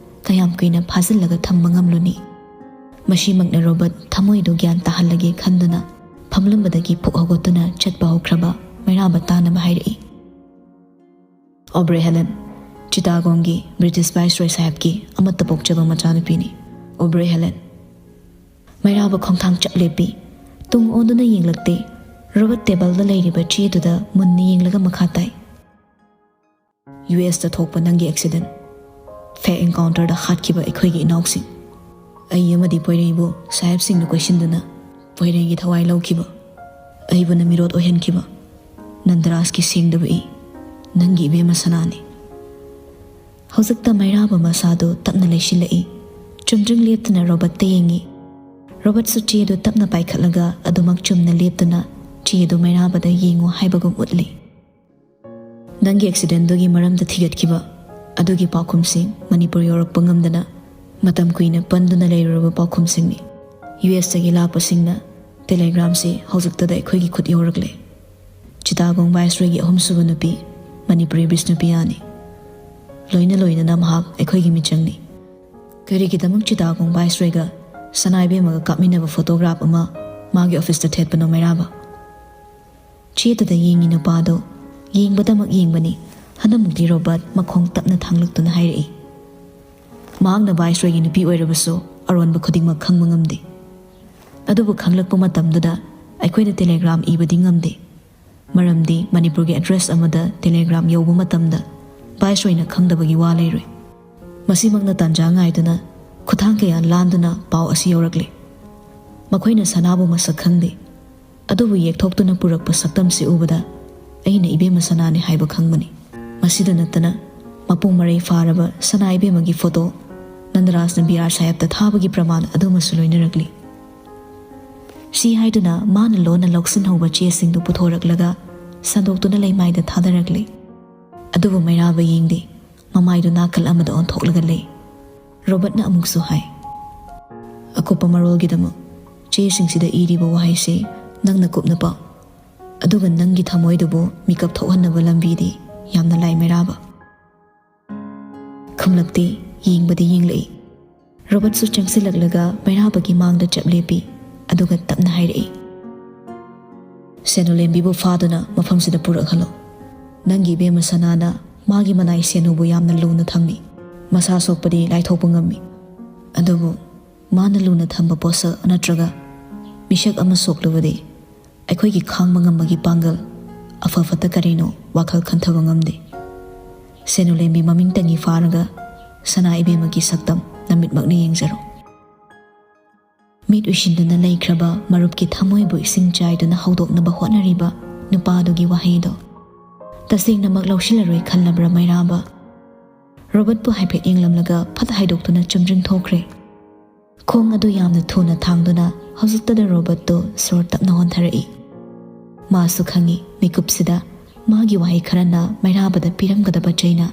ꯀꯌꯥꯝ ꯀꯨꯏꯅ ꯐꯥꯖꯤꯜꯂꯒ ꯊꯝꯕ ꯉꯝꯂꯨꯅꯤ? ꯃꯁꯤꯃꯛꯅ ꯔꯣꯕꯔꯠ ꯊꯃꯣꯏꯗꯨ ꯒ꯭ꯌꯥꯟ ꯇꯥꯍꯜꯂꯒꯦ ꯈꯟꯗꯨꯅ ꯐꯝꯂꯝꯕꯗꯒꯤ ꯐꯨꯛ ꯍꯧꯒꯠꯇꯨꯅ ꯆꯠꯄ ꯍꯧꯈ꯭ꯔꯕ ꯃꯩꯔꯥꯕ ꯇꯥꯅꯕ ꯍꯥꯏꯔꯛꯏ꯫ "ꯑꯣꯕ꯭ꯔꯦ ꯍꯦꯂꯦꯟ, ꯆꯤꯇꯥꯒꯣꯡꯒꯤ ꯕ꯭ꯔꯤꯇꯤꯁ ꯚꯥꯏꯁꯔꯣꯏ ꯁꯥꯍꯦꯕꯀꯤ ꯑꯃꯠꯇ ꯄꯣꯛꯆꯕ ꯃꯆꯥꯅꯨꯄꯤꯅꯤ꯫ ꯑꯣꯕ꯭ꯔꯦ ꯍꯦꯂꯦꯟ꯫" ꯃꯩꯔꯥꯕ ꯈꯣꯡꯊꯥꯡ ꯆꯞ ꯂꯦꯞꯄꯤ꯫ ꯇꯨꯡ ꯑꯣꯟꯗꯨꯅ ꯌꯦꯡꯂꯛꯇꯦ꯫ ꯔꯣꯕꯔꯠ ꯇꯦꯕꯜꯗ ꯂꯩꯔꯤꯕ ꯆꯦꯗꯨꯗ ꯃꯨꯟꯅ ꯌꯦꯡꯂꯒ ꯃꯈꯥ ꯇꯥꯏ꯫ "ꯌꯨ ꯑꯦꯁꯇ ꯊꯣꯛꯄ ꯅꯪꯒꯤ ꯑꯦꯛꯁꯤꯗꯦꯟ, ꯐꯦꯛ ꯑꯦꯟꯀꯥꯎꯟꯇꯔꯗ ꯍꯥꯠꯈꯤꯕ ꯑꯩꯈꯣꯏꯒꯤ ꯏꯅꯥꯎꯁꯤꯡ, ꯑꯩ ꯑꯃꯗꯤ ꯄꯣꯏꯔꯩꯕꯨ ꯁꯥꯍꯦꯕꯁꯤꯡꯅ ꯀꯣꯏꯁꯤꯟꯗꯨꯅ ꯄꯣꯏꯔꯩꯒꯤ ꯊꯋꯥꯏ ꯂꯧꯈꯤꯕ, ꯑꯩꯕꯨꯅ ꯃꯤꯔꯣꯠ ꯑꯣꯏꯍꯟꯈꯤꯕ ꯅꯟꯗꯔꯥꯖꯀꯤ ꯁꯦꯡꯗꯕ ꯏ, ꯅꯪꯒꯤ ꯏꯕꯦꯝꯃ ꯁꯅꯥꯅꯤ꯫" ꯍꯧꯖꯤꯛꯇ ꯃꯩꯔꯥꯕ ꯃꯁꯥꯗꯨ ꯇꯞꯅ ꯂꯩꯁꯤꯜꯂꯛꯏ꯫ ꯆꯨꯝꯗ꯭ꯔꯤꯡ ꯂꯦꯞꯇꯨꯅ ꯔꯣꯕꯔꯠꯇ ꯌꯦꯡꯉꯤ꯫ ꯔꯣꯕꯔꯠꯁꯨ ꯆꯦꯗꯨ ꯇꯞꯅ ꯄꯥꯏꯈꯠꯂꯒ ꯑꯗꯨꯃꯛ ꯆꯨꯝꯅ ꯂꯦꯞꯇꯨꯅ ꯆꯦꯗꯨ ꯃꯩꯔꯥꯕꯗ ꯌꯦꯡꯉꯨ ꯍꯥꯏꯕꯒꯨꯝ ꯎꯠꯂꯤ꯫ "ꯅꯪꯒꯤ ꯑꯦꯛꯁꯤꯗꯦꯟꯗꯨꯒꯤ ꯃꯔꯝꯗ ꯊꯤꯒꯠꯈꯤꯕ ꯑꯗꯨꯒꯤ ꯄꯥꯎꯈꯨꯝꯁꯤꯡ ꯃꯅꯤꯄꯨꯔ ꯌꯧꯔꯛꯄ ꯉꯝꯗꯅ ꯃꯇꯝ ꯀꯨꯏꯅ ꯄꯟꯗꯨꯅ ꯂꯩꯔꯨꯔꯕ ꯄꯥꯎꯈꯨꯝꯁꯤꯡꯅꯤ꯫ ꯌꯨ ꯑꯦꯁꯇꯒꯤ ꯂꯥꯛꯄꯁꯤꯡꯅ ꯇꯦꯂꯦꯒ꯭ꯔꯥꯝꯁꯤ ꯍꯧꯖꯤꯛꯇꯗ ꯑꯩꯈꯣꯏꯒꯤ ꯈꯨꯠ ꯌꯧꯔꯛꯂꯦ꯫ ꯆꯤꯇꯥꯒꯣꯡ ꯚꯥꯏꯁꯔꯣꯏꯒꯤ ꯑꯍꯨꯝꯁꯨꯕ ꯅꯨꯄꯤ ꯃꯅꯤꯄꯨꯔꯤ ꯕꯤꯁꯅꯨꯄꯤꯌꯥꯅꯤ꯫ ꯂꯣꯏꯅ ꯂꯣꯏꯅꯅ ꯃꯍꯥꯛ ꯑꯩꯈꯣꯏꯒꯤ ꯃꯤꯆꯪꯅꯤ꯫ ꯀꯔꯤꯒꯤꯗꯃꯛ ꯆꯤꯇꯥꯒꯣꯡ ꯚꯥꯏꯁꯔꯣꯏꯒ ꯁꯅꯥ ꯏꯕꯦꯝꯃꯒ ꯀꯥꯞꯃꯤꯟꯅꯕ ꯐꯣꯇꯣꯒ꯭ꯔꯥꯐ ꯑꯃ ꯃꯥꯒꯤ ꯑꯣꯐꯤꯁꯇ ꯊꯦꯠꯄꯅꯣ ꯃꯩꯔꯥꯕ?" ꯆꯦꯗꯨꯗ ꯌꯦꯡꯉꯤ ꯅꯨꯄꯥꯗꯣ ꯌꯦꯡꯕꯗꯃꯛ ꯌꯦꯡꯕꯅꯤ꯫ ꯍꯟꯗꯃꯨꯛꯇꯤ ꯔꯣꯕꯔꯠ ꯃꯈꯣꯡ ꯇꯞꯅ ꯊꯥꯡꯂꯛꯇꯨꯅ ꯍꯥꯏꯔꯛꯏ꯫ "ꯃꯍꯥꯛꯅ ꯚꯥꯏꯁꯔꯣꯏꯒꯤ ꯅꯨꯄꯤ ꯑꯣꯏꯔꯕꯁꯨ ꯑꯔꯣꯟꯕ ꯈꯨꯗꯤꯡꯃꯛ ꯈꯪꯕ ꯉꯝꯗꯦ꯫ ꯑꯗꯨꯕꯨ ꯈꯪꯂꯛꯄ ꯃꯇꯝꯗꯨꯗ ꯑꯩꯈꯣꯏꯅ ꯇꯦꯂꯦꯒ꯭ꯔꯥꯝ ꯏꯕꯗꯤ ꯉꯝꯗꯦ꯫ ꯃꯔꯝꯗꯤ ꯃꯅꯤꯄꯨꯔꯒꯤ ꯑꯦꯗ꯭ꯔꯦꯁ ꯑꯃꯗ ꯇꯦꯂꯦꯒ꯭ꯔꯥꯝ ꯌꯧꯕ ꯃꯇꯝꯗ ꯚꯥꯏꯁꯔꯣꯏꯅ ꯈꯪꯗꯕꯒꯤ ꯋꯥ ꯂꯩꯔꯣꯏ꯫ ꯃꯁꯤꯃꯛꯅ ꯇꯥꯟꯖꯥ ꯉꯥꯏꯗꯨꯅ ꯈꯨꯊꯥꯡ ꯀꯌꯥ ꯂꯥꯟꯗꯨꯅ ꯄꯥꯎ ꯑꯁꯤ ꯌꯧꯔꯛꯂꯤ꯫ ꯃꯈꯣꯏꯅ ꯁꯅꯥꯕꯨ ꯃꯁꯛ ꯈꯪꯗꯦ, ꯑꯗꯨꯕꯨ ꯌꯦꯛꯊꯣꯛꯇꯨꯅ ꯄꯨꯔꯛꯄ ꯁꯛꯇꯝꯁꯤ ꯎꯕꯗ ꯑꯩꯅ ꯏꯕꯦꯝꯃ ꯁꯅꯥꯅꯤ ꯍꯥꯏꯕ ꯈꯪꯕꯅꯤ꯫ ꯃꯁꯤꯗ ꯅꯠꯇꯅ ꯃꯄꯨꯡ ꯃꯔꯩ ꯐꯥꯔꯕ ꯁꯅꯥ ꯏꯕꯦꯝꯃꯒꯤ ꯐꯣꯇꯣ ꯅꯟꯗꯔꯥꯖꯅ ꯕꯤꯍꯥꯔ ꯁꯥꯍꯦꯕꯇ ꯊꯥꯕꯒꯤ ꯄ꯭ꯔꯃꯥꯟ ꯑꯗꯨꯃꯁꯨ ꯂꯣꯏꯅꯔꯛꯂꯤ꯫ ꯁꯤ ꯍꯥꯏꯗꯨꯅ ꯃꯥꯅ ꯂꯣꯟꯅ ꯂꯧꯁꯤꯟꯍꯧꯕ ꯆꯦꯁꯤꯡꯗꯨ ꯄꯨꯊꯣꯔꯛꯂꯒ ꯁꯟꯗꯣꯛꯇꯨꯅ ꯂꯩꯃꯥꯏꯗ ꯊꯥꯗꯔꯛꯂꯤ꯫ ꯑꯗꯨꯕꯨ ꯃꯩꯔꯥꯕ ꯌꯦꯡꯗꯦ, ꯃꯃꯥꯏꯗꯨ ꯅꯥꯀꯜ ꯑꯃꯗ ꯑꯣꯟꯊꯣꯛꯂꯒ ꯂꯩ꯫ ꯔꯣꯕꯔꯠꯅ ꯑꯃꯨꯛꯁꯨ ꯍꯥꯏ, "ꯑꯀꯨꯞꯄ ꯃꯔꯣꯜꯒꯤꯗꯃꯛ ꯆꯦꯁꯤꯡꯁꯤꯗ ꯏꯔꯤꯕ ꯋꯥꯍꯩꯁꯤ ꯅꯪꯅ ꯀꯨꯞꯅ ꯄꯥꯎ, ꯑꯗꯨꯒ ꯅꯪꯒꯤ ꯊꯃꯣꯏꯗꯨꯕꯨ ꯃꯤꯀꯞ ꯊꯣꯛꯍꯟꯅꯕ ꯂꯝꯕꯤꯗꯤ ꯌꯥꯝꯅ ꯂꯥꯏ, ꯃꯩꯔꯥꯕ꯫" ꯈꯨꯝꯂꯛꯇꯦ, ꯌꯦꯡꯕꯗꯤ ꯌꯦꯡꯂꯛꯏ꯫ ꯔꯣꯕꯔꯠꯁꯨ ꯆꯪꯁꯤꯜꯂꯛꯂꯒ ꯃꯩꯔꯥꯕꯒꯤ ꯃꯥꯡꯗ ꯆꯞ ꯂꯦꯞꯄꯤ, ꯑꯗꯨꯒ ꯇꯞꯅ ꯍꯥꯏꯔꯛꯏ, "ꯁꯦꯅꯨꯂꯦꯝꯕꯤꯕꯨ ꯐꯥꯗꯨꯅ ꯃꯐꯝꯁꯤꯗ ꯄꯨꯔꯛꯍꯜꯂꯣ꯫ ꯅꯪꯒꯤ ꯏꯕꯦꯝꯃ ꯁꯅꯥꯅ ꯃꯥꯒꯤ ꯃꯅꯥꯏ ꯁꯦꯅꯨꯕꯨ ꯌꯥꯝꯅ ꯂꯨꯅ ꯊꯝꯃꯤ꯫ ꯃꯁꯥ ꯁꯣꯛꯄꯗꯤ ꯂꯥꯏꯊꯣꯛꯄ ꯉꯝꯃꯤ, ꯑꯗꯨꯕꯨ ꯃꯥꯅ ꯂꯨꯅ ꯊꯝꯕ ꯄꯣꯠꯁꯛ ꯅꯠꯇ꯭ꯔꯒ ꯃꯤꯁꯛ ꯑꯃ ꯁꯣꯛꯂꯕꯗꯤ ꯑꯩꯈꯣꯏꯒꯤ ꯈꯥꯡꯕ ꯉꯝꯕꯒꯤ ꯄꯥꯡꯒꯜ, ꯑꯐ ꯐꯠꯇ ꯀꯔꯤꯅꯣ ꯋꯥꯈꯜ ꯈꯟꯊꯕ ꯉꯝꯗꯦ꯫ ꯁꯦꯅꯨꯂꯦꯝꯕꯤ ꯃꯃꯤꯡꯇꯪꯒꯤ ꯐꯥꯔꯒ ꯁꯅꯥ ꯏꯕꯦꯝꯃꯒꯤ ꯁꯛꯇꯝ ꯅꯃꯤꯠꯃꯛꯅ ꯌꯦꯡꯖꯔꯣ꯫" ꯃꯤꯠ ꯎꯏꯁꯤꯟꯗꯨꯅ ꯂꯩꯈ꯭ꯔꯕ ꯃꯔꯨꯞꯀꯤ ꯊꯃꯣꯏꯕꯨ ꯏꯁꯤꯡ ꯆꯥꯏꯗꯨꯅ ꯍꯧꯗꯣꯛꯅꯕ ꯍꯣꯠꯅꯔꯤꯕ ꯅꯨꯄꯥꯗꯨꯒꯤ ꯋꯥꯍꯩꯗꯣ ꯇꯁꯦꯡꯅꯃꯛ ꯂꯧꯁꯤꯜꯂꯔꯣꯏ ꯈꯜꯂꯕ꯭ꯔꯥ ꯃꯩꯔꯥꯕ? ꯔꯣꯕꯔꯠꯄꯨ ꯍꯥꯏꯐꯦꯠ ꯌꯦꯡꯂꯝꯂꯒ ꯐꯠ ꯍꯥꯏꯗꯣꯛꯇꯨꯅ ꯆꯨꯝꯗ꯭ꯔꯤꯡ ꯊꯣꯛꯈ꯭ꯔꯦ꯫ ꯈꯣꯡ ꯑꯗꯨ ꯌꯥꯝꯅ ꯊꯨꯅ ꯊꯥꯡꯗꯨꯅ ꯍꯧꯖꯤꯛꯇꯗ ꯔꯣꯕꯔꯠꯇꯨ ꯁꯣꯔ ꯇꯞꯅ ꯍꯣꯟꯊꯔꯛꯏ꯫ ꯃꯥꯁꯨ ꯈꯪꯏ, ꯃꯤꯀꯨꯞꯁꯤꯗ ꯃꯥꯒꯤ ꯋꯥꯍꯩ ꯈꯔꯅ ꯃꯩꯔꯥꯕꯗ ꯄꯤꯔꯝꯒꯗꯕ ꯆꯩꯅ꯫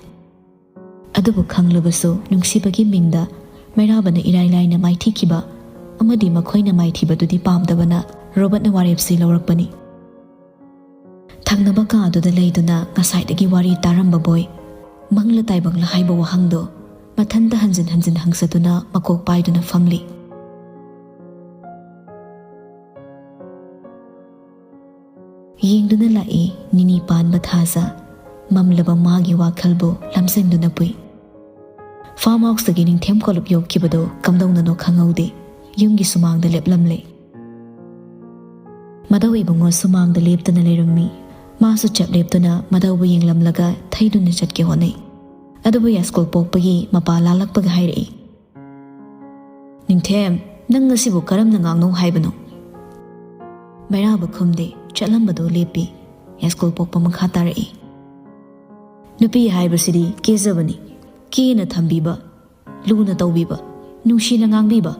ꯑꯗꯨꯕꯨ ꯈꯪꯂꯕꯁꯨ ꯅꯨꯡꯁꯤꯕꯒꯤ ꯃꯤꯡꯗ ꯃꯩꯔꯥꯕꯅ ꯏꯔꯥꯏ ꯂꯥꯏꯅ ꯃꯥꯏꯊꯤꯈꯤꯕ ꯑꯃꯗꯤ ꯃꯈꯣꯏꯅ ꯃꯥꯏꯊꯤꯕꯗꯨꯗꯤ ꯄꯥꯝꯗꯕꯅ ꯔꯣꯕꯔꯠꯅ ꯋꯥꯔꯦꯞꯁꯤ ꯂꯧꯔꯛꯄꯅꯤ꯫ ꯊꯪꯅꯕ ꯀꯥ ꯑꯗꯨꯗ ꯂꯩꯗꯨꯅ ꯉꯁꯥꯏꯗꯒꯤ ꯋꯥꯔꯤ ꯇꯥꯔꯝꯕ ꯕꯣꯏ, ꯃꯪꯂ ꯇꯥꯏꯕꯪꯂ ꯍꯥꯏꯕ ꯋꯥꯍꯪꯗꯣ ꯃꯊꯟꯇ ꯍꯟꯖꯤꯟ ꯍꯟꯖꯤꯟ ꯍꯪꯖꯗꯨꯅ ꯃꯀꯣꯛ ꯄꯥꯏꯗꯨꯅ ꯐꯝꯂꯤ꯫ ꯌꯦꯡꯗꯨꯅ ꯂꯥꯛꯏ ꯅꯤꯅꯤ ꯄꯥꯟꯕ ꯊꯥꯖ, ꯃꯝꯂꯕ ꯃꯥꯒꯤ ꯋꯥꯈꯜꯕꯨ ꯂꯝꯖꯤꯡꯗꯨꯅ ꯄꯨꯏ꯫ ꯐꯥꯔꯝ ꯍꯥꯎꯁꯇꯒꯤ ꯅꯤꯡꯊꯦꯝ ꯀꯣꯂꯨꯞ ꯌꯧꯈꯤꯕꯗꯨ ꯀꯝꯗꯧꯅꯅꯣ ꯈꯪꯍꯧꯗꯦ, ꯌꯨꯝꯒꯤ ꯁꯨꯃꯥꯡꯗ ꯂꯦꯞꯂꯝꯂꯦ꯫ ꯃꯙꯧ ꯏꯕꯨꯡꯉꯣ ꯁꯨꯃꯥꯡꯗ ꯂꯦꯞꯇꯨꯅ ꯂꯩꯔꯝꯃꯤ꯫ ꯃꯥꯁꯨ ꯆꯞ ꯂꯦꯞꯇꯨꯅ ꯃꯙꯧꯕꯨ ꯌꯦꯡꯂꯝꯂꯒ ꯊꯩꯗꯨꯅ ꯆꯠꯀꯦ ꯍꯣꯠꯅꯩ꯫ ꯑꯗꯨꯕꯨ ꯌꯥꯏꯁ꯭ꯀꯨꯜ ꯄꯣꯛꯄꯒꯤ ꯃꯄꯥ ꯂꯥꯜꯂꯛꯄꯒ ꯍꯥꯏꯔꯛꯏ, "ꯅꯤꯡꯊꯦꯝ, ꯅꯪ ꯑꯁꯤꯕꯨ ꯀꯔꯝꯅ ꯉꯥꯡꯅꯧ ꯍꯥꯏꯕꯅꯣ?" ꯃꯩꯔꯥꯕ ꯈꯨꯝꯗꯦ, ꯆꯠꯂꯝꯕꯗꯨ ꯂꯦꯞꯄꯤ꯫ ꯌꯥꯏꯁ꯭ꯀꯨꯜ ꯄꯣꯛꯄ ꯃꯈꯥ ꯇꯥꯔꯛꯏ, "ꯅꯨꯄꯤ ꯍꯥꯏꯕꯁꯤꯗꯤ ꯀꯦꯖꯕꯅꯤ, ꯀꯦꯅ ꯊꯝꯕꯤꯕ, ꯂꯨꯅ ꯇꯧꯕꯤꯕ, ꯅꯨꯡꯁꯤꯅ ꯉꯥꯡꯕꯤꯕ꯫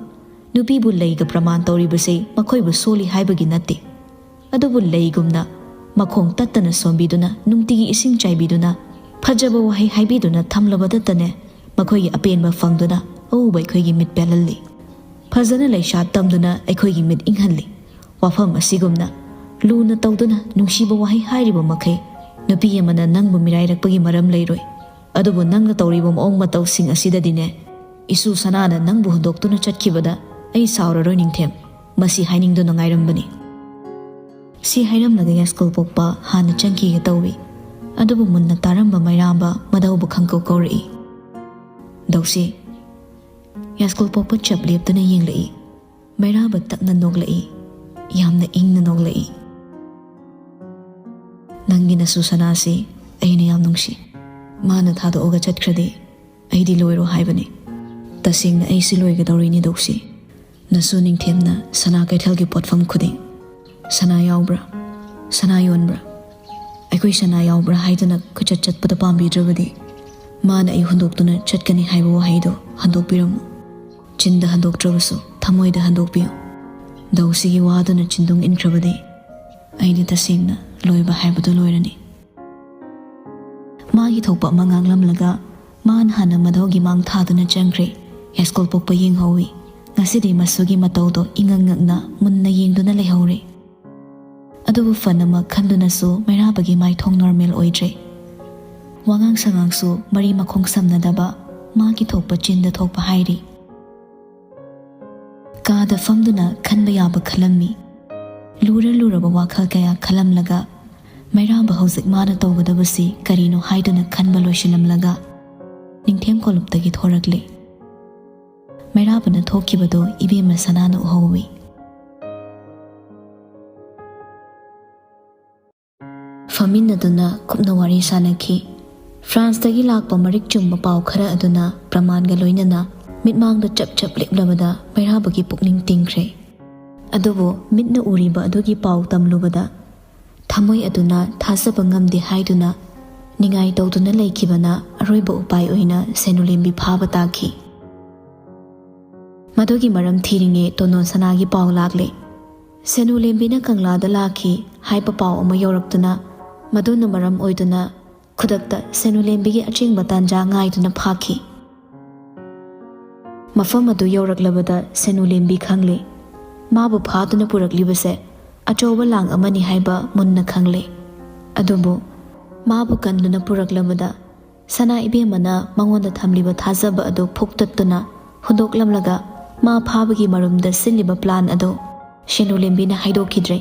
ꯅꯨꯄꯤꯕꯨ ꯂꯩꯒ ꯄ꯭ꯔꯃꯥꯟ ꯇꯧꯔꯤꯕꯁꯦ ꯃꯈꯣꯏꯕꯨ ꯁꯣꯜꯂꯤ ꯍꯥꯏꯕꯒꯤ ꯅꯠꯇꯦ꯫ ꯑꯗꯨꯕꯨ ꯂꯩꯒꯨꯝꯅ ꯃꯈꯣꯡ ꯇꯠꯇꯅ ꯁꯣꯝꯕꯤꯗꯨꯅ, ꯅꯨꯡꯇꯤꯒꯤ ꯏꯁꯤꯡ ꯆꯥꯏꯕꯤꯗꯨꯅ, ꯐꯖꯕ ꯋꯥꯍꯩ ꯍꯥꯏꯕꯤꯗꯨꯅ ꯊꯝꯂꯕꯗꯇꯅꯦ ꯃꯈꯣꯏꯒꯤ ꯑꯄꯦꯟꯕ ꯐꯪꯗꯨꯅ ꯑꯎꯕ ꯑꯩꯈꯣꯏꯒꯤ ꯃꯤꯠ ꯄꯦꯜꯍꯜꯂꯤ꯫ ꯐꯖꯅ ꯂꯩꯁꯥ ꯇꯝꯗꯨꯅ ꯑꯩꯈꯣꯏꯒꯤ ꯃꯤꯠ ꯏꯪꯍꯜꯂꯤ꯫ ꯋꯥꯐꯝ ꯑꯁꯤꯒꯨꯝꯅ ꯂꯨꯅ ꯇꯧꯗꯨꯅ ꯅꯨꯡꯁꯤꯕ ꯋꯥꯍꯩ ꯍꯥꯏꯔꯤꯕ ꯃꯈꯩ ꯅꯨꯄꯤ ꯑꯃꯅ ꯅꯪꯕꯨ ꯃꯤꯔꯥꯏꯔꯛꯄꯒꯤ ꯃꯔꯝ ꯂꯩꯔꯣꯏ꯫ ꯑꯗꯨꯕꯨ ꯅꯪꯅ ꯇꯧꯔꯤꯕ ꯃꯑꯣꯡ ꯃꯇꯧꯁꯤꯡ ꯑꯁꯤꯗꯗꯤꯅꯦ, ꯏꯁꯨ ꯁꯅꯥꯅ ꯅꯪꯕꯨ ꯍꯨꯟꯗꯣꯛꯇꯨꯅ ꯆꯠꯈꯤꯕꯗ ꯑꯩ ꯁꯥꯎꯔꯔꯣꯏ ꯅꯤꯡꯊꯦꯝ꯫ ꯃꯁꯤ ꯍꯥꯏꯅꯤꯡꯗꯨꯅ ꯉꯥꯏꯔꯝꯕꯅꯤ꯫" ꯁꯤ ꯍꯥꯏꯔꯝꯂꯒ ꯌꯥꯏꯁ꯭ꯀꯨꯜ ꯄꯣꯛꯄ ꯍꯥꯟꯅ ꯆꯪꯈꯤꯒꯦ ꯇꯧꯏ꯫ ꯑꯗꯨꯕꯨ ꯃꯨꯟꯅ ꯇꯥꯔꯝꯕ ꯃꯩꯔꯥꯕ ꯃꯙꯧꯕꯨ ꯈꯪꯀꯧ ꯀꯧꯔꯛꯏ, "ꯗꯧꯁꯤ꯫" ꯌꯥꯏꯁ꯭ꯀꯨꯜ ꯄꯣꯛꯄ ꯆꯞ ꯂꯦꯞꯇꯨꯅ ꯌꯦꯡꯂꯛꯏ꯫ ꯃꯩꯔꯥꯕ ꯇꯞꯅ ꯅꯣꯛꯂꯛꯏ, ꯌꯥꯝꯅ ꯏꯪꯅ ꯅꯣꯛꯂꯛꯏ꯫ "ꯅꯪꯒꯤ ꯅꯁꯨ ꯁꯅꯥꯁꯤ ꯑꯩꯅ ꯌꯥꯝ ꯅꯨꯡꯁꯤ꯫ ꯃꯥꯅ ꯊꯥꯗꯣꯛꯑꯒ ꯆꯠꯈ꯭ꯔꯗꯤ ꯑꯩꯗꯤ ꯂꯣꯏꯔꯣ ꯍꯥꯏꯕꯅꯤ꯫ ꯇꯁꯦꯡꯅ ꯑꯩꯁꯤ ꯂꯣꯏꯒꯗꯧꯔꯤꯅꯤ ꯗꯧꯁꯤ꯫ ꯅꯁꯨ ꯅꯤꯡꯊꯦꯝꯅ ꯁꯅꯥ ꯀꯩꯊꯦꯜꯒꯤ ꯄꯣꯠꯐꯝ ꯈꯨꯗꯤꯡ ꯁꯅꯥ ꯌꯥꯎꯕ꯭ꯔꯥ? ꯁꯅꯥ ꯌꯣꯟꯕ꯭ꯔꯥ? ꯑꯩꯈꯣꯏ ꯁꯅꯥ ꯌꯥꯎꯕ꯭ꯔꯥ ꯍꯥꯏꯗꯨꯅ ꯀꯣꯏꯆꯠ ꯆꯠꯄꯗ ꯄꯥꯝꯕꯤꯗ꯭ꯔꯕꯗꯤ ꯃꯥꯅ ꯑꯩ ꯍꯨꯟꯗꯣꯛꯇꯨꯅ ꯆꯠꯀꯅꯤ ꯍꯥꯏꯕ ꯋꯥꯍꯩꯗꯣ ꯍꯟꯗꯣꯛꯄꯤꯔꯝꯃꯨ꯫ ꯆꯤꯟꯗ ꯍꯟꯗꯣꯛꯇ꯭ꯔꯕꯁꯨ ꯊꯃꯣꯏꯗ ꯍꯟꯗꯣꯛꯄꯤꯌꯨ꯫ ꯗꯧꯁꯤꯒꯤ ꯋꯥꯗꯨꯅ ꯆꯤꯟꯗꯨꯡ ꯏꯟꯈ꯭ꯔꯕꯗꯤ ꯑꯩꯗꯤ ꯇꯁꯦꯡꯅ ꯂꯣꯏꯕ ꯍꯥꯏꯕꯗꯨ ꯂꯣꯏꯔꯅꯤ꯫" ꯃꯥꯒꯤ ꯊꯣꯛꯄ ꯑꯃ ꯉꯥꯡꯂꯝꯂꯒ ꯃꯥꯅ ꯍꯥꯟꯅ ꯃꯙꯧꯒꯤ ꯃꯥꯡ ꯊꯥꯗꯨꯅ ꯆꯪꯈ꯭ꯔꯦ꯫ ꯌꯥꯏꯁ꯭ꯀꯨꯜ ꯄꯣꯛꯄ ꯌꯦꯡꯍꯧꯏ꯫ ꯉꯁꯤꯗꯤ ꯃꯁꯨꯒꯤ ꯃꯇꯧꯗꯣ ꯏꯉꯛ ꯉꯛꯅ ꯃꯨꯟꯅ ꯌꯦꯡꯗꯨꯅ ꯂꯩꯍꯧꯔꯦ꯫ ꯑꯗꯨꯕꯨ ꯐꯅꯃꯛ ꯈꯟꯗꯨꯅꯁꯨ ꯃꯩꯔꯥꯕꯒꯤ ꯃꯥꯏꯊꯣꯡ ꯅꯣꯔꯃꯦꯜ ꯑꯣꯏꯗ꯭ꯔꯦ꯫ ꯋꯥꯉꯥꯡ ꯁꯉꯥꯡꯁꯨ ꯃꯔꯤ ꯃꯈꯣꯡ ꯁꯝꯅꯗꯕ, ꯃꯥꯒꯤ ꯊꯣꯛꯄ ꯆꯤꯟꯗ ꯊꯣꯛꯄ ꯍꯥꯏꯔꯤ꯫ ꯀꯥꯗ ꯐꯝꯗꯨꯅ ꯈꯟꯕ ꯌꯥꯕ ꯈꯜꯂꯝꯃꯤ꯫ ꯂꯨꯔ ꯂꯨꯔꯕ ꯋꯥꯈꯜ ꯀꯌꯥ ꯈꯜꯂꯝꯂꯒ ꯃꯩꯔꯥꯕ ꯍꯧꯖꯤꯛ ꯃꯥꯅ ꯇꯧꯒꯗꯕꯁꯤ ꯀꯔꯤꯅꯣ ꯍꯥꯏꯗꯨꯅ ꯈꯟꯕ ꯂꯣꯏꯁꯤꯜꯂꯝꯂꯒ ꯅꯤꯡꯊꯦꯝ ꯀꯣꯂꯨꯞꯇꯒꯤ ꯊꯣꯔꯛꯂꯦ꯫ ꯃꯩꯔꯥꯕꯅ ꯊꯣꯛꯈꯤꯕꯗꯨ ꯏꯕꯦꯝꯃ ꯁꯅꯥꯅ ꯎꯍꯧꯏ꯫ ꯐꯝꯃꯤꯟꯅꯗꯨꯅ ꯀꯨꯞꯅ ꯋꯥꯔꯤ ꯁꯥꯅꯈꯤ꯫ ꯐ꯭ꯔꯥꯟꯁꯇꯒꯤ ꯂꯥꯛꯄ ꯃꯔꯤꯛ ꯆꯨꯝꯕ ꯄꯥꯎ ꯈꯔ ꯑꯗꯨꯅ ꯄ꯭ꯔꯃꯥꯟꯒ ꯂꯣꯏꯅꯅ ꯃꯤꯠꯃꯥꯡꯗ ꯆꯞ ꯆꯞ ꯂꯦꯞꯂꯕꯗ ꯃꯩꯔꯥꯕꯒꯤ ꯄꯨꯛꯅꯤꯡ ꯇꯤꯡꯈ꯭ꯔꯦ꯫ ꯑꯗꯨꯕꯨ ꯃꯤꯠꯅ ꯎꯔꯤꯕ ꯑꯗꯨꯒꯤ ꯄꯥꯎ ꯇꯝꯂꯨꯕꯗ ꯊꯃꯣꯏ ꯑꯗꯨꯅ ꯊꯥꯖꯕ ꯉꯝꯗꯦ ꯍꯥꯏꯗꯨꯅ ꯅꯤꯡꯉꯥꯏ ꯇꯧꯗꯨꯅ ꯂꯩꯈꯤꯕꯅ ꯑꯔꯣꯏꯕ ꯎꯄꯥꯏ ꯑꯣꯏꯅ ꯁꯦꯅꯨꯂꯦꯝꯕꯤ ꯐꯥꯕ ꯇꯥꯈꯤ꯫ ꯃꯗꯨꯒꯤ ꯃꯔꯝ ꯊꯤꯔꯤꯉꯩ ꯇꯣꯅꯣ ꯁꯅꯥꯒꯤ ꯄꯥꯎ ꯂꯥꯛꯂꯦ꯫ ꯁꯦꯅꯨꯂꯦꯝꯕꯤꯅ ꯀꯪꯂꯥꯗ ꯂꯥꯛꯈꯤ ꯍꯥꯏꯕ ꯄꯥꯎ ꯑꯃ ꯌꯧꯔꯛꯇꯨꯅ, ꯃꯗꯨꯅ ꯃꯔꯝ ꯑꯣꯏꯗꯨꯅ ꯈꯨꯗꯛꯇ ꯁꯦꯅꯨꯂꯦꯝꯕꯤꯒꯤ ꯑꯆꯦꯡꯕ ꯇꯥꯟꯖꯥ ꯉꯥꯏꯗꯨꯅ ꯐꯥꯈꯤ꯫ ꯃꯐꯝ ꯑꯗꯨ ꯌꯧꯔꯛꯂꯕꯗ ꯁꯦꯅꯨꯂꯦꯝꯕꯤ ꯈꯪꯂꯦ, ꯃꯥꯕꯨ ꯐꯥꯗꯨꯅ ꯄꯨꯔꯛꯂꯤꯕꯁꯦ ꯑꯆꯧꯕ ꯂꯥꯡ ꯑꯃꯅꯤ ꯍꯥꯏꯕ ꯃꯨꯟꯅ ꯈꯪꯂꯦ꯫ ꯑꯗꯨꯕꯨ ꯃꯥꯕꯨ ꯀꯟꯗꯨꯅ ꯄꯨꯔꯛꯂꯕꯗ ꯁꯅꯥ ꯏꯕꯦꯝꯃꯅ ꯃꯉꯣꯟꯗ ꯊꯝꯂꯤꯕ ꯊꯥꯖꯕ ꯑꯗꯨ ꯐꯨꯛꯇꯠꯇꯨꯅ ꯍꯨꯟꯗꯣꯛꯂꯝꯂꯒ ꯃꯥ ꯐꯥꯕꯒꯤ ꯃꯔꯨꯝꯗ ꯁꯤꯜꯂꯤꯕ ꯄ꯭ꯂꯥꯟ ꯑꯗꯨ ꯁꯦꯅꯨꯂꯦꯝꯕꯤꯅ ꯍꯥꯏꯗꯣꯛꯈꯤꯗ꯭ꯔꯦ꯫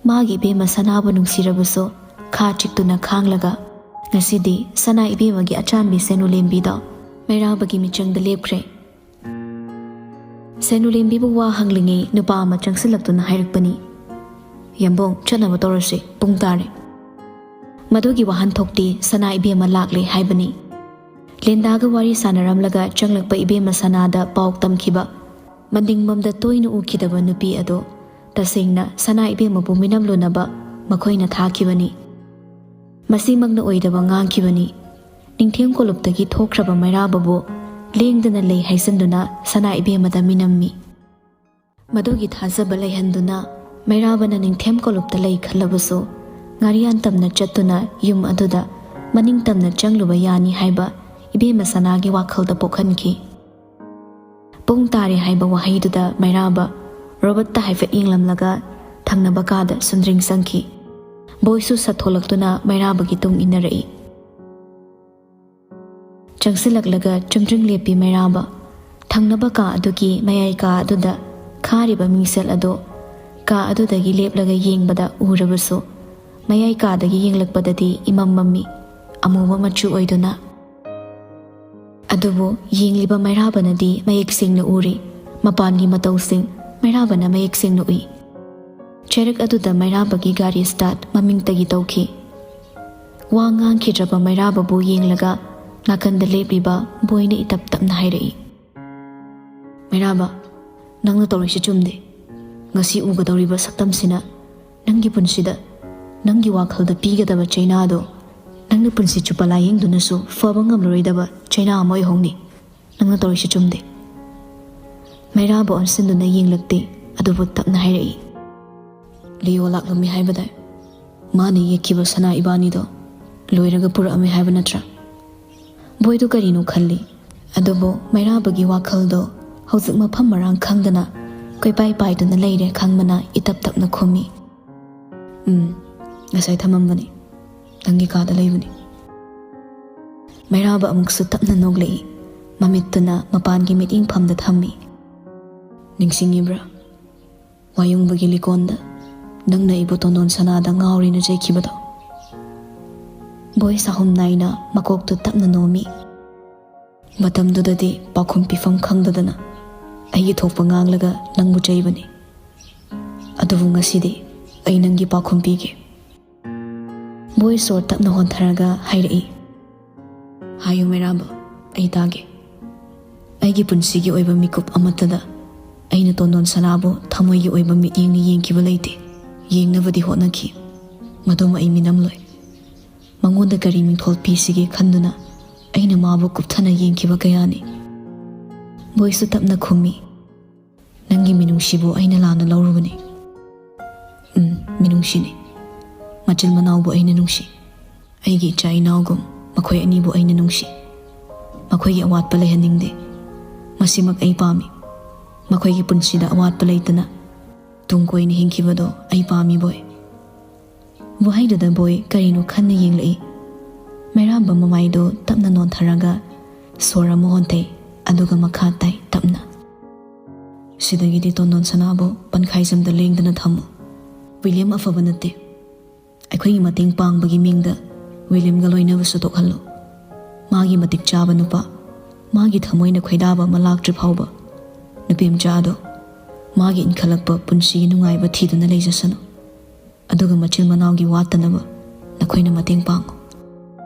ꯃꯥꯒꯤ ꯏꯕꯦꯝꯃ ꯁꯅꯥꯕꯨ ꯅꯨꯡꯁꯤꯔꯕꯁꯨ ꯈꯥ ꯆꯤꯛꯇꯨꯅ ꯈꯥꯡꯂꯒ ꯉꯁꯤꯗꯤ ꯁꯅꯥ ꯏꯕꯦꯝꯃꯒꯤ ꯑꯆꯥꯟꯕꯤ ꯁꯦꯅꯨꯂꯦꯝꯕꯤꯗꯣ ꯃꯩꯔꯥꯕꯒꯤ ꯃꯤꯆꯪꯗ ꯂꯦꯞꯈ꯭ꯔꯦ꯫ ꯁꯦꯅꯨꯂꯦꯝꯕꯤꯕꯨ ꯋꯥ ꯍꯪꯂꯤꯉꯩ ꯅꯨꯄꯥ ꯑꯃ ꯆꯪꯁꯤꯜꯂꯛꯇꯨꯅ ꯍꯥꯏꯔꯛꯄꯅꯤ, "ꯌꯥꯝꯕꯣꯡ, ꯆꯠꯅꯕ ꯇꯧꯔꯁꯤ, ꯄꯨꯡ ꯇꯥꯔꯦ"꯫ ꯃꯗꯨꯒꯤ ꯋꯥꯍꯟꯊꯣꯛꯇꯤ ꯁꯅꯥ ꯏꯕꯦꯝꯃ ꯂꯥꯛꯂꯦ ꯍꯥꯏꯕꯅꯤ꯫ ꯂꯦꯟꯗꯥꯒ ꯋꯥꯔꯤ ꯁꯥꯟꯅꯔꯝꯂꯒ ꯆꯪꯂꯛꯄ ꯏꯕꯦꯝꯃ ꯁꯅꯥꯗ ꯄꯥꯎ ꯇꯝꯈꯤꯕ, ꯃꯅꯤꯡꯃꯝꯗ ꯇꯣꯏꯅ ꯎꯈꯤꯗꯕ ꯅꯨꯄꯤ ꯑꯗꯣ ꯇꯁꯦꯡꯅ ꯁꯅꯥ ꯏꯕꯦꯝꯃꯕꯨ ꯃꯤꯅꯝꯂꯨꯅꯕ ꯃꯈꯣꯏꯅ ꯊꯥꯈꯤꯕꯅꯤ꯫ ꯃꯁꯤꯃꯛꯅ ꯑꯣꯏꯗꯕ ꯉꯥꯡꯈꯤꯕꯅꯤ꯫ ꯅꯤꯡꯊꯦꯝ ꯀꯣꯂꯨꯞꯇꯒꯤ ꯊꯣꯛꯈ꯭ꯔꯕ ꯃꯩꯔꯥꯕꯕꯨ ꯂꯦꯡꯗꯅ ꯂꯩ ꯍꯥꯏꯖꯟꯗꯨꯅ ꯁꯅꯥ ꯏꯕꯦꯝꯃꯗ ꯃꯤꯅꯝꯃꯤ꯫ ꯃꯗꯨꯒꯤ ꯊꯥꯖꯕ ꯂꯩꯍꯟꯗꯨꯅ ꯃꯩꯔꯥꯕꯅ ꯅꯤꯡꯊꯦꯝ ꯀꯣꯂꯨꯞꯇ ꯂꯩ ꯈꯜꯂꯕꯁꯨ ꯉꯥꯔꯤꯌꯥꯟ ꯇꯝꯅ ꯆꯠꯇꯨꯅ ꯌꯨꯝ ꯑꯗꯨꯗ ꯃꯅꯤꯡ ꯇꯝꯅ ꯆꯪꯂꯨꯕ ꯌꯥꯅꯤ ꯍꯥꯏꯕ ꯏꯕꯦꯝꯃ ꯁꯅꯥꯒꯤ ꯋꯥꯈꯜꯗ ꯄꯣꯛꯍꯟꯈꯤ꯫ ꯄꯨꯡ ꯇꯥꯔꯦ ꯍꯥꯏꯕ ꯋꯥꯍꯩꯗꯨꯗ ꯃꯩꯔꯥꯕ ꯔꯣꯕꯠꯇ ꯍꯥꯏꯐꯦꯠ ꯌꯦꯡꯂꯝꯂꯒ ꯊꯪꯅꯕ ꯀꯥꯗ ꯁꯨꯟꯗ꯭ꯔꯤꯡ ꯆꯪꯈꯤ꯫ ꯕꯣꯏꯁꯨ ꯁꯠꯊꯣꯛꯂꯛꯇꯨꯅ ꯃꯩꯔꯥꯕꯒꯤ ꯇꯨꯡ ꯏꯟꯅꯔꯛꯏ꯫ ꯆꯪꯁꯤꯜꯂꯛꯂꯒ ꯆꯨꯝꯗ꯭ꯔꯤꯡ ꯂꯦꯞꯄꯤ ꯃꯩꯔꯥꯕ꯫ ꯊꯪꯅꯕ ꯀꯥ ꯑꯗꯨꯒꯤ ꯃꯌꯥꯏ ꯀꯥ ꯑꯗꯨꯗ ꯈꯥꯔꯤꯕ ꯃꯤꯡꯁꯦꯜ ꯑꯗꯨ ꯀꯥ ꯑꯗꯨꯗꯒꯤ ꯂꯦꯞꯂꯒ ꯌꯦꯡꯕꯗ ꯎꯔꯕꯁꯨ, ꯃꯌꯥꯏ ꯀꯥꯗꯒꯤ ꯌꯦꯡꯂꯛꯄꯗꯗꯤ ꯏꯃꯝ ꯃꯝꯃꯤ, ꯑꯃꯨꯕ ꯃꯆꯨ ꯑꯣꯏꯗꯨꯅ꯫ ꯑꯗꯨꯕꯨ ꯌꯦꯡꯂꯤꯕ ꯃꯩꯔꯥꯕꯅꯗꯤ ꯃꯌꯦꯛ ꯁꯦꯡꯅ ꯎꯔꯤ꯫ ꯃꯄꯥꯟꯒꯤ ꯃꯇꯧꯁꯤꯡ ꯃꯩꯔꯥꯕꯅ ꯃꯌꯦꯛ ꯁꯦꯡꯅ ꯎꯏ꯫ ꯆꯩꯔꯛ ꯑꯗꯨꯗ ꯃꯩꯔꯥꯕꯒꯤ ꯒꯥꯔꯤ ꯁ꯭ꯇꯥꯔꯠ ꯃꯃꯤꯡꯇꯒꯤ ꯇꯧꯈꯤ꯫ ꯋꯥ ꯉꯥꯡꯈꯤꯗ꯭ꯔꯕ ꯃꯩꯔꯥꯕꯕꯨ ꯌꯦꯡꯂꯒ ꯅꯥꯀꯟꯗ ꯂꯦꯞꯂꯤꯕ ꯕꯣꯏꯅ ꯏꯇꯞ ꯇꯞꯅ ꯍꯥꯏꯔꯛꯏ, "ꯃꯩꯔꯥꯕ, ꯅꯪꯅ ꯇꯧꯔꯤꯁꯤ ꯆꯨꯝꯗꯦ꯫ ꯉꯁꯤ ꯎꯒꯗꯧꯔꯤꯕ ꯁꯛꯇꯝꯁꯤꯅ ꯅꯪꯒꯤ ꯄꯨꯟꯁꯤꯗ, ꯅꯪꯒꯤ ꯋꯥꯈꯜꯗ ꯄꯤꯒꯗꯕ ꯆꯩꯅꯥꯗꯣ ꯅꯪꯅ ꯄꯨꯟꯁꯤ ꯆꯨꯞꯄ ꯂꯥꯌꯦꯡꯗꯨꯅꯁꯨ ꯐꯕ ꯉꯝꯂꯔꯣꯏꯗꯕ ꯆꯩꯅꯥ ꯑꯃ ꯑꯣꯏꯍꯧꯅꯤ꯫ ꯅꯪꯅ ꯇꯧꯔꯤꯁꯤ ꯆꯨꯝꯗꯦ꯫" ꯃꯩꯔꯥꯕ ꯑꯣꯟꯁꯤꯟꯗꯨꯅ ꯌꯦꯡꯂꯛꯇꯦ, ꯑꯗꯨꯕꯨ ꯇꯞꯅ ꯍꯥꯏꯔꯛꯏ, "ꯂꯤꯑꯣ ꯂꯥꯛꯂꯝꯃꯤ ꯍꯥꯏꯕꯗꯥꯏ? ꯃꯥꯅ ꯌꯦꯛꯈꯤꯕ ꯁꯅꯥ ꯏꯕꯥꯅꯤꯗꯣ ꯂꯣꯏꯔꯒ ꯄꯨꯔꯛꯑꯝꯃꯤ ꯍꯥꯏꯕ ꯅꯠꯇ꯭ꯔꯥ?" ꯕꯣꯏꯗꯨ ꯀꯔꯤꯅꯣ ꯈꯜꯂꯤ, ꯑꯗꯨꯕꯨ ꯃꯩꯔꯥꯕꯒꯤ ꯋꯥꯈꯜꯗꯣ ꯍꯧꯖꯤꯛ ꯃꯐꯝ ꯃꯔꯥꯡ ꯈꯪꯗꯅ ꯀꯣꯏꯄꯥꯏ ꯄꯥꯏꯗꯨꯅ ꯂꯩꯔꯦ ꯈꯪꯕꯅ ꯏꯇꯞ ꯇꯞꯅ ꯈꯨꯝꯃꯤ, "ꯎꯝ, ꯉꯁꯥꯏ ꯊꯝꯃꯝꯕꯅꯤ, ꯅꯪꯒꯤ ꯀꯥꯗ ꯂꯩꯕꯅꯤ꯫" ꯃꯩꯔꯥꯕ ꯑꯃꯨꯛꯁꯨ ꯇꯞꯅ ꯅꯣꯛꯂꯛꯏ, ꯃꯃꯤꯠꯇꯨꯅ ꯃꯄꯥꯟꯒꯤ ꯃꯤꯠꯌꯦꯡꯐꯝꯗ ꯊꯝꯃꯤ꯫ "ꯅꯤꯡꯁꯤꯡꯉꯤꯕ꯭ꯔꯥ? ꯋꯥꯌꯨꯡꯕꯒꯤ ꯂꯤꯀꯣꯟꯗ ꯅꯪꯅ ꯑꯩꯕꯨ ꯇꯣꯟꯗꯣꯟ ꯁꯅꯥꯗ ꯉꯥꯎꯔꯦꯅ ꯆꯩꯈꯤꯕꯗꯣ?" ꯕꯣꯏ ꯆꯍꯨꯝ ꯅꯥꯏꯅ ꯃꯀꯣꯛꯇꯨ ꯇꯞꯅ ꯅꯣꯝꯃꯤ꯫ "ꯃꯇꯝꯗꯨꯗꯗꯤ ꯄꯥꯎꯈꯨꯝ ꯄꯤꯐꯝ ꯈꯪꯗꯗꯅ ꯑꯩꯒꯤ ꯊꯣꯛꯄ ꯉꯥꯡꯂꯒ ꯅꯪꯕꯨ ꯆꯩꯕꯅꯤ꯫ ꯑꯗꯨꯕꯨ ꯉꯁꯤꯗꯤ ꯑꯩ ꯅꯪꯒꯤ ꯄꯥꯎꯈꯨꯝ ꯄꯤꯒꯦ꯫" ꯕꯣꯏ ꯁꯣꯔ ꯇꯞꯅ ꯍꯣꯟꯊꯔꯒ ꯍꯥꯏꯔꯛꯏ, "ꯍꯥꯏꯌꯨ ꯃꯩꯔꯥꯕ, ꯑꯩ ꯇꯥꯒꯦ꯫ ꯑꯩꯒꯤ ꯄꯨꯟꯁꯤꯒꯤ ꯑꯣꯏꯕ ꯃꯤꯀꯨꯞ ꯑꯃꯠꯇꯗ ꯑꯩꯅ ꯇꯣꯟꯗꯣꯟ ꯁꯅꯥꯕꯨ ꯊꯃꯣꯏꯒꯤ ꯑꯣꯏꯕ ꯃꯤꯠꯌꯦꯡꯅ ꯌꯦꯡꯈꯤꯕ ꯂꯩꯇꯦ꯫ ꯌꯦꯡꯅꯕꯗꯤ ꯍꯣꯠꯅꯈꯤ꯫ ꯃꯗꯨꯃ ꯑꯩ ꯃꯤꯅꯝꯂꯣꯏ꯫ ꯃꯉꯣꯟꯗ ꯀꯔꯤ ꯃꯤꯡꯊꯣꯜ ꯄꯤꯁꯤꯒꯦ ꯈꯟꯗꯨꯅ ꯑꯩꯅ ꯃꯥꯕꯨ ꯀꯨꯞꯊꯅ ꯌꯦꯡꯈꯤꯕ ꯀꯌꯥꯅꯤ꯫" ꯕꯣꯏꯁꯨ ꯇꯞꯅ ꯈꯨꯝꯃꯤ, "ꯅꯪꯒꯤ ꯃꯤꯅꯨꯡꯁꯤꯕꯨ ꯑꯩꯅ ꯂꯥꯟꯅ ꯂꯧꯔꯨꯕꯅꯤ꯫ ꯎꯝ, ꯃꯤꯅꯨꯡꯁꯤꯅꯤ꯫ ꯃꯆꯤꯟ ꯃꯅꯥꯎꯕꯨ ꯑꯩꯅ ꯅꯨꯡꯁꯤ꯫ ꯑꯩꯒꯤ ꯏꯆꯥ ꯏꯅꯥꯎꯒꯨꯝ ꯃꯈꯣꯏ ꯑꯅꯤꯕꯨ ꯑꯩꯅ ꯅꯨꯡꯁꯤ꯫ ꯃꯈꯣꯏꯒꯤ ꯑꯋꯥꯠꯄ ꯂꯩꯍꯟꯅꯤꯡꯗꯦ꯫ ꯃꯁꯤꯃꯛ ꯑꯩ ꯄꯥꯝꯃꯤ꯫ ꯃꯈꯣꯏꯒꯤ ꯄꯨꯟꯁꯤꯗ ꯑꯋꯥꯠꯄ ꯂꯩꯇꯅ ꯇꯨꯡ ꯀꯣꯏꯅ ꯍꯤꯡꯈꯤꯕꯗꯣ ꯑꯩ ꯄꯥꯝꯃꯤ ꯕꯣꯏ꯫" ꯋꯥꯍꯩꯗꯨꯗ ꯕꯣꯏ ꯀꯔꯤꯅꯣ ꯈꯟꯅ ꯌꯦꯡꯂꯛꯏ꯫ ꯃꯩꯔꯥꯕ ꯃꯃꯥꯏꯗꯨ ꯇꯞꯅ ꯅꯣꯟꯊꯔꯒ ꯁꯣꯔ ꯑꯃ ꯍꯣꯟꯊꯩ, ꯑꯗꯨꯒ ꯃꯈꯥ ꯇꯥꯏ ꯇꯞꯅ, "ꯁꯤꯗꯒꯤꯗꯤ ꯇꯣꯟꯗꯣꯟ ꯁꯅꯥꯕꯨ ꯄꯟꯈꯥꯏꯖꯝꯗ ꯂꯦꯡꯗꯅ ꯊꯝꯃꯨ꯫ ꯋꯤꯂꯤꯌꯝ ꯑꯐꯕ ꯅꯠꯇꯦ꯫ ꯑꯩꯈꯣꯏꯒꯤ ꯃꯇꯦꯡ ꯄꯥꯡꯕꯒꯤ ꯃꯤꯡꯗ ꯋꯤꯂꯤꯌꯝꯒ ꯂꯣꯏꯅꯕꯁꯨ ꯇꯣꯛꯍꯜꯂꯨ꯫ ꯃꯥꯒꯤ ꯃꯇꯤꯛ ꯆꯥꯕ ꯅꯨꯄꯥ, ꯃꯥꯒꯤ ꯊꯃꯣꯏꯅ ꯈꯣꯏꯗꯥꯕ ꯑꯃ ꯂꯥꯛꯇ꯭ꯔꯤ ꯐꯥꯎꯕ ꯅꯨꯄꯤ ꯃꯆꯥ ꯑꯗꯣ ꯃꯥꯒꯤ ꯏꯟꯈꯠꯂꯛꯄ ꯄꯨꯟꯁꯤꯒꯤ ꯅꯨꯡꯉꯥꯏꯕ ꯊꯤꯗꯨꯅ ꯂꯩꯖꯁꯅꯨ꯫ ꯑꯗꯨꯒ ꯃꯆꯤꯟ ꯃꯅꯥꯎꯒꯤ ꯋꯥꯠꯇꯅꯕ ꯅꯈꯣꯏꯅ ꯃꯇꯦꯡ ꯄꯥꯡꯉꯨ꯫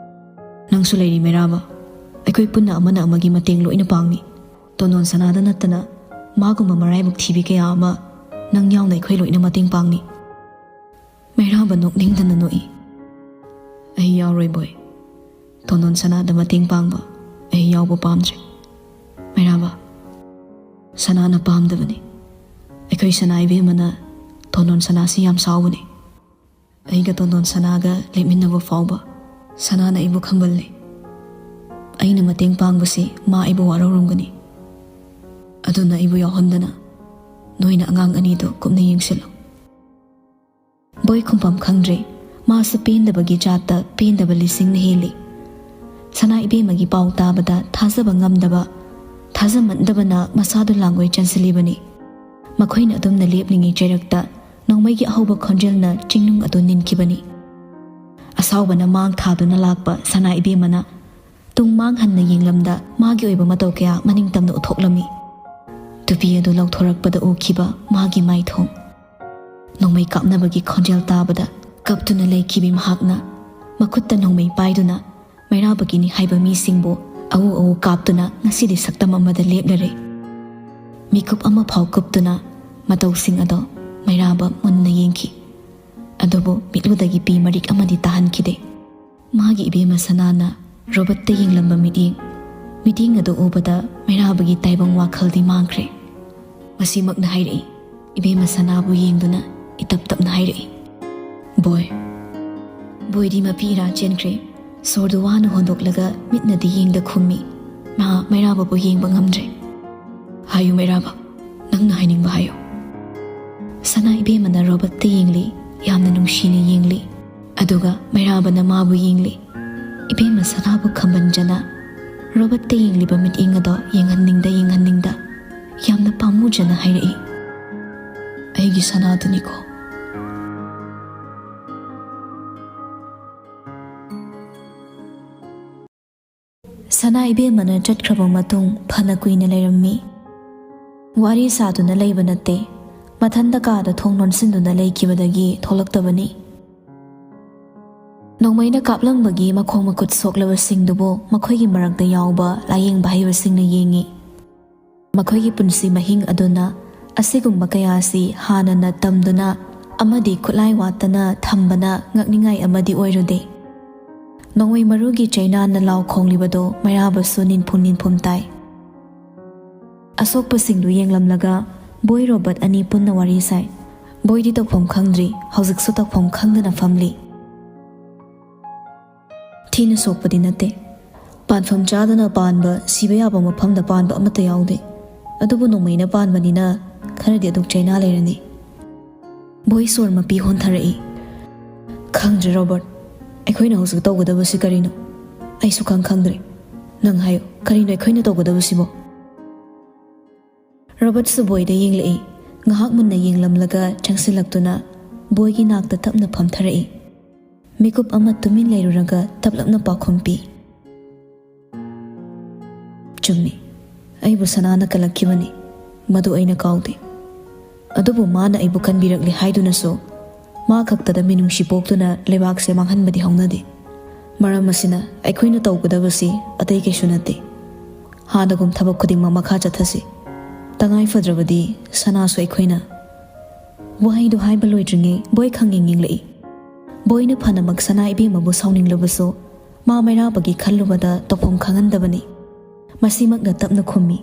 ꯅꯪꯁꯨ ꯂꯩꯔꯤ ꯃꯩꯔꯥꯕ, ꯑꯩꯈꯣꯏ ꯄꯨꯟꯅ ꯑꯃꯅ ꯑꯃꯒꯤ ꯃꯇꯦꯡ ꯂꯣꯏꯅ ꯄꯥꯡꯅꯤ꯫ ꯇꯣꯟꯗꯣꯟ ꯁꯅꯥꯗ ꯅꯠꯇꯅ ꯃꯥꯒꯨꯝꯕ ꯃꯔꯥꯏꯕꯛ ꯊꯤꯕꯤ ꯀꯌꯥ ꯑꯃ ꯅꯪ ꯌꯥꯎꯅ ꯑꯩꯈꯣꯏ ꯂꯣꯏꯅ ꯃꯇꯦꯡ ꯄꯥꯡꯅꯤ꯫ ꯃꯩꯔꯥꯕ ꯅꯣꯛꯅꯤꯡꯗꯅ ꯅꯣꯛꯏ꯫ "ꯑꯩ ꯌꯥꯎꯔꯣꯏ ꯕꯣꯏ꯫ ꯇꯣꯟꯗꯣꯟ ꯁꯅꯥꯗ ꯃꯇꯦꯡ ꯄꯥꯡꯕ ꯑꯩ ꯌꯥꯎꯕ ꯄꯥꯝꯗ꯭ꯔꯦ꯫ ꯃꯩꯔꯥꯕ, ꯁꯅꯥꯅ ꯄꯥꯝꯗꯕꯅꯤ꯫ ꯑꯩꯈꯣꯏ ꯁꯅꯥ ꯏꯕꯦꯝꯃꯅ ꯇꯣꯟꯗꯣꯟ ꯁꯅꯥꯁꯤ ꯌꯥꯝ ꯁꯥꯎꯕꯅꯤ꯫ ꯑꯩꯒ ꯇꯣꯟꯗꯣꯟ ꯁꯅꯥꯒ ꯂꯦꯞꯃꯤꯟꯅꯕ ꯐꯥꯎꯕ ꯁꯅꯥꯅ ꯑꯩꯕꯨ ꯈꯝꯕꯜꯂꯤ꯫ ꯑꯩꯅ ꯃꯇꯦꯡ ꯄꯥꯡꯕꯁꯤ ꯃꯥ ꯑꯩꯕꯨ ꯋꯥꯔꯧꯔꯝꯒꯅꯤ꯫ ꯑꯗꯨꯅ ꯑꯩꯕꯨ ꯌꯥꯎꯍꯟꯗꯅ ꯅꯣꯏꯅ ꯑꯉꯥꯡ ꯑꯅꯤꯗꯨ ꯀꯨꯞꯅ ꯌꯦꯡꯁꯤꯜꯂꯨ꯫" ꯕꯣꯏ ꯈꯨꯝꯐꯝ ꯈꯪꯗ꯭ꯔꯦ꯫ ꯃꯥꯁꯨ ꯄꯦꯟꯗꯕꯒꯤ ꯖꯥꯠꯇ ꯄꯦꯟꯗꯕ ꯂꯤꯁꯤꯡꯅ ꯍꯦꯜꯂꯤ꯫ ꯁꯅꯥ ꯏꯕꯦꯝꯃꯒꯤ ꯄꯥꯎ ꯇꯥꯕꯗ ꯊꯥꯖꯕ ꯉꯝꯗꯕ, ꯊꯥꯖꯃꯟꯗꯕꯅ ꯃꯁꯥꯗꯨ ꯂꯥꯡꯒꯣꯏ ꯆꯟꯁꯤꯜꯂꯤꯕꯅꯤ꯫ ꯃꯈꯣꯏꯅ ꯑꯗꯨꯝꯅ ꯂꯦꯞꯂꯤꯉꯩ ꯆꯩꯔꯛꯇ ꯅꯣꯡꯃꯩꯒꯤ ꯑꯍꯧꯕ ꯈꯣꯟꯖꯦꯜꯅ ꯆꯤꯡꯅꯨꯡ ꯑꯗꯨ ꯅꯤꯟꯈꯤꯕꯅꯤ꯫ ꯑꯁꯥꯎꯕꯅ ꯃꯥꯡ ꯊꯥꯗꯨꯅ ꯂꯥꯛꯄ ꯁꯅꯥ ꯏꯕꯦꯝꯃꯅ ꯇꯨꯡ ꯃꯥꯡ ꯍꯟꯅ ꯌꯦꯡꯂꯝꯗ ꯃꯥꯒꯤ ꯑꯣꯏꯕ ꯃꯇꯧ ꯀꯌꯥ ꯃꯅꯤꯡ ꯇꯝꯅ ꯎꯠꯊꯣꯛꯂꯝꯃꯤ꯫ ꯇꯨꯄꯤ ꯑꯗꯨ ꯂꯧꯊꯣꯔꯛꯄꯗ ꯎꯈꯤꯕ ꯃꯥꯒꯤ ꯃꯥꯏꯊꯣꯡ꯫ ꯅꯣꯡꯃꯩ ꯀꯥꯞꯅꯕꯒꯤ ꯈꯣꯟꯖꯦꯜ ꯇꯥꯕꯗ ꯀꯞꯇꯨꯅ ꯂꯩꯈꯤꯕꯤ ꯃꯍꯥꯛꯅ ꯃꯈꯨꯠꯇ ꯅꯣꯡꯃꯩ ꯄꯥꯏꯗꯨꯅ ꯃꯩꯔꯥꯕꯒꯤꯅꯤ ꯍꯥꯏꯕ ꯃꯤꯁꯤꯡꯕꯨ ꯑꯎ ꯑꯎ ꯀꯥꯞꯇꯨꯅ ꯉꯁꯤꯗꯤ ꯁꯛꯇꯝ ꯑꯃꯗ ꯂꯦꯞꯂꯔꯦ꯫ ꯃꯤꯀꯨꯞ ꯑꯃꯐꯥꯎ ꯀꯨꯞꯇꯨꯅ ꯃꯇꯧꯁꯤꯡ ꯑꯗꯣ ꯃꯩꯔꯥꯕ ꯃꯨꯟꯅ ꯌꯦꯡꯈꯤ꯫ ꯑꯗꯨꯕꯨ ꯃꯤꯠꯂꯨꯗꯒꯤ ꯄꯤ ꯃꯔꯤꯛ ꯑꯃꯗꯤ ꯇꯥꯍꯟꯈꯤꯗꯦ꯫ ꯃꯥꯒꯤ ꯏꯕꯦꯝꯃ ꯁꯅꯥꯅ ꯔꯣꯕꯠꯇ ꯌꯦꯡꯂꯝꯕ ꯃꯤꯠꯌꯦꯡ, ꯃꯤꯠꯌꯦꯡ ꯑꯗꯨ ꯎꯕꯗ ꯃꯩꯔꯥꯕꯒꯤ ꯇꯥꯏꯕꯪ ꯋꯥꯈꯜꯗꯤ ꯃꯥꯡꯈ꯭ꯔꯦ꯫ ꯃꯁꯤꯃꯛꯅ ꯍꯥꯏꯔꯛꯏ꯫ ꯏꯕꯦꯝꯃ ꯁꯅꯥꯕꯨ ꯌꯦꯡꯗꯨꯅ ꯏꯇꯞ ꯇꯞꯅ ꯍꯥꯏꯔꯛꯏ, "ꯕꯣꯏ꯫" ꯕꯣꯏꯗꯤ ꯃꯄꯤ ꯏꯔꯥ ꯆꯦꯟꯈ꯭ꯔꯦ꯫ ꯁꯣꯔꯗꯨ ꯋꯥꯅ ꯍꯣꯟꯗꯣꯛꯂꯒ ꯃꯤꯠꯅꯗꯤ ꯌꯦꯡꯗ ꯈꯨꯝꯃꯤ꯫ ꯃꯥ ꯃꯩꯔꯥꯕꯕꯨ ꯌꯦꯡꯕ ꯉꯝꯗ꯭ꯔꯦ꯫ "ꯍꯥꯏꯌꯨ ꯃꯩꯔꯥꯕ, ꯅꯪꯅ ꯍꯥꯏꯅꯤꯡꯕ ꯍꯥꯏꯌꯨ꯫" ꯁꯅꯥ ꯏꯕꯦꯝꯃꯅ ꯔꯣꯕꯠꯇ ꯌꯦꯡꯂꯤ, ꯌꯥꯝꯅ ꯅꯨꯡꯁꯤꯅ ꯌꯦꯡꯂꯤ꯫ ꯑꯗꯨꯒ ꯃꯩꯔꯥꯕꯅ ꯃꯥꯕꯨ ꯌꯦꯡꯂꯤ꯫ ꯏꯕꯦꯝꯃ ꯁꯅꯥꯕꯨ ꯈꯝꯕꯟꯖꯅ ꯔꯣꯕꯠꯇ ꯌꯦꯡꯂꯤꯕ ꯃꯤꯠꯌꯦꯡ ꯑꯗꯣ ꯌꯦꯡꯍꯟꯅꯤꯡꯗ ꯌꯦꯡꯍꯟꯅꯤꯡꯗ ꯌꯥꯝꯅ ꯄꯥꯝꯃꯨꯖꯅ ꯍꯥꯏꯔꯛꯏ, "ꯑꯩꯒꯤ ꯁꯅꯥꯗꯨꯅꯤꯀꯣ꯫" ꯁꯅꯥ ꯏꯕꯦꯝꯃꯅ ꯆꯠꯈ꯭ꯔꯕ ꯃꯇꯨꯡ ꯐꯅ ꯀꯨꯏꯅ ꯂꯩꯔꯝꯃꯤ꯫ ꯋꯥꯔꯤ ꯁꯥꯗꯨꯅ ꯂꯩꯕ ꯅꯠꯇꯦ, ꯃꯊꯟꯇ ꯀꯥꯗ ꯊꯣꯡ ꯂꯣꯟꯁꯤꯟꯗꯨꯅ ꯂꯩꯈꯤꯕꯗꯒꯤ ꯊꯣꯛꯂꯛꯇꯕꯅꯤ꯫ ꯅꯣꯡꯃꯩꯅ ꯀꯥꯞꯂꯝꯕꯒꯤ ꯃꯈꯣꯡ ꯃꯈꯨꯠ ꯁꯣꯛꯂꯕꯁꯤꯡꯗꯨꯕꯨ ꯃꯈꯣꯏꯒꯤ ꯃꯔꯛꯇ ꯌꯥꯎꯕ ꯂꯥꯌꯦꯡꯕ ꯍꯩꯕꯁꯤꯡꯅ ꯌꯦꯡꯉꯤ꯫ ꯃꯈꯣꯏꯒꯤ ꯄꯨꯟꯁꯤ ꯃꯍꯤꯡ ꯑꯗꯨꯅ ꯑꯁꯤꯒꯨꯝꯕ ꯀꯌꯥꯁꯤ ꯍꯥꯟꯅꯅ ꯇꯝꯗꯨꯅ ꯑꯃꯗꯤ ꯈꯨꯠꯂꯥꯏ ꯋꯥꯠꯇꯅ ꯊꯝꯕꯅ ꯉꯛꯅꯤꯡꯉꯥꯏ ꯑꯃꯗꯤ ꯑꯣꯏꯔꯨꯗꯦ꯫ ꯅꯣꯡꯃꯩ ꯃꯔꯨꯒꯤ ꯆꯩꯅꯥꯅ ꯂꯥꯎ ꯈꯣꯡꯂꯤꯕꯗꯨ ꯃꯩꯔꯥꯕꯁꯨ ꯅꯤꯟꯐꯨꯝ ꯅꯤꯟꯐꯨꯝ ꯇꯥꯏ꯫ ꯑꯁꯣꯛꯄꯁꯤꯡꯗꯨ ꯌꯦꯡꯂꯝꯂꯒ ꯕꯣꯏ ꯔꯣꯕꯔꯠ ꯑꯅꯤ ꯄꯨꯟꯅ ꯋꯥꯔꯤ ꯁꯥꯏ꯫ ꯕꯣꯏꯗꯤ ꯇꯧꯐꯝ ꯈꯪꯗ꯭ꯔꯤ, ꯍꯧꯖꯤꯛꯁꯨ ꯇꯧꯐꯝ ꯈꯪꯗꯅ ꯐꯝꯂꯤ꯫ ꯊꯤꯅ ꯁꯣꯛꯄꯗꯤ ꯅꯠꯇꯦ꯫ ꯄꯥꯟꯐꯝ ꯆꯥꯗꯅ ꯄꯥꯟꯕ, ꯁꯤꯕ ꯌꯥꯕ ꯃꯐꯝꯗ ꯄꯥꯟꯕ ꯑꯃꯠꯇ ꯌꯥꯎꯗꯦ꯫ ꯑꯗꯨꯕꯨ ꯅꯣꯡꯃꯩꯅ ꯄꯥꯟꯕꯅꯤꯅ ꯈꯔꯗꯤ ꯑꯗꯨꯝ ꯆꯩꯅꯥ ꯂꯩꯔꯅꯤ꯫ ꯕꯣꯏ ꯁꯣꯔ ꯃꯄꯤ ꯍꯣꯟꯊꯔꯛꯏ꯫ "ꯈꯪꯗ꯭ꯔꯦ ꯔꯣꯕꯔꯠ, ꯑꯩꯈꯣꯏꯅ ꯍꯧꯖꯤꯛ ꯇꯧꯒꯗꯕꯁꯤ ꯀꯔꯤꯅꯣ? ꯑꯩꯁꯨ ꯈꯪ ꯈꯪꯗ꯭ꯔꯦ꯫ ꯅꯪ ꯍꯥꯏꯌꯨ, ꯀꯔꯤꯅꯣ ꯑꯩꯈꯣꯏꯅ ꯇꯧꯒꯗꯕꯁꯤꯕꯣ?" ꯔꯣꯕꯔꯠꯁꯨ ꯕꯣꯏꯗ ꯌꯦꯡꯂꯛꯏ꯫ ꯉꯥꯏꯍꯥꯛ ꯃꯨꯟꯅ ꯌꯦꯡꯂꯝꯂꯒ ꯆꯪꯁꯤꯜꯂꯛꯇꯨꯅ ꯕꯣꯏꯒꯤ ꯅꯥꯛꯇ ꯇꯞꯅ ꯐꯝꯊꯔꯛꯏ꯫ ꯃꯤꯀꯨꯞ ꯑꯃ ꯇꯨꯃꯤꯟ ꯂꯩꯔꯨꯔꯒ ꯇꯞꯂꯞꯅ ꯄꯥꯎꯈꯨꯝ ꯄꯤ꯫ "ꯆꯨꯝꯃꯤ, ꯑꯩꯕꯨ ꯁꯅꯥꯅ ꯀꯜꯂꯛꯈꯤꯕꯅꯤ, ꯃꯗꯨ ꯑꯩꯅ ꯀꯥꯎꯗꯦ꯫ ꯑꯗꯨꯕꯨ ꯃꯥꯅ ꯑꯩꯕꯨ ꯀꯟꯕꯤꯔꯛꯂꯦ ꯍꯥꯏꯗꯨꯅꯁꯨ ꯃꯥ ꯈꯛꯇꯗ ꯃꯤꯅꯨꯡꯁꯤ ꯄꯣꯛꯇꯨꯅ ꯂꯩꯕꯥꯛꯁꯦ ꯃꯥꯡꯍꯟꯕꯗꯤ ꯍꯧꯅꯗꯦ꯫ ꯃꯔꯝ ꯑꯁꯤꯅ ꯑꯩꯈꯣꯏꯅ ꯇꯧꯒꯗꯕꯁꯤ ꯑꯇꯩ ꯀꯩꯁꯨ ꯅꯠꯇꯦ꯫ ꯍꯥꯟꯅꯒꯨꯝ ꯊꯕꯛ ꯈꯨꯗꯤꯡꯃꯛ ꯃꯈꯥ ꯆꯠꯊꯁꯤ꯫ ꯇꯉꯥꯏ ꯐꯗ꯭ꯔꯕꯗꯤ ꯁꯅꯥꯁꯨ ꯑꯩꯈꯣꯏꯅ"꯫ ꯋꯥꯍꯩꯗꯨ ꯍꯥꯏꯕ ꯂꯣꯏꯗ꯭ꯔꯤꯉꯩ ꯕꯣꯏ ꯈꯪꯌꯦꯡ ꯌꯦꯡꯂꯛꯏ꯫ ꯕꯣꯏꯅ ꯐꯅꯃꯛ ꯁꯅꯥ ꯏꯕꯦꯝꯃꯕꯨ ꯁꯥꯎꯅꯤꯡꯂꯕꯁꯨ ꯃꯥ ꯃꯩꯔꯥꯕꯒꯤ ꯈꯜꯂꯨꯕꯗ ꯇꯧꯐꯝ ꯈꯪꯍꯟꯗꯕꯅꯤ꯫ ꯃꯁꯤꯃꯛꯅ ꯇꯞꯅ ꯈꯨꯝꯃꯤ꯫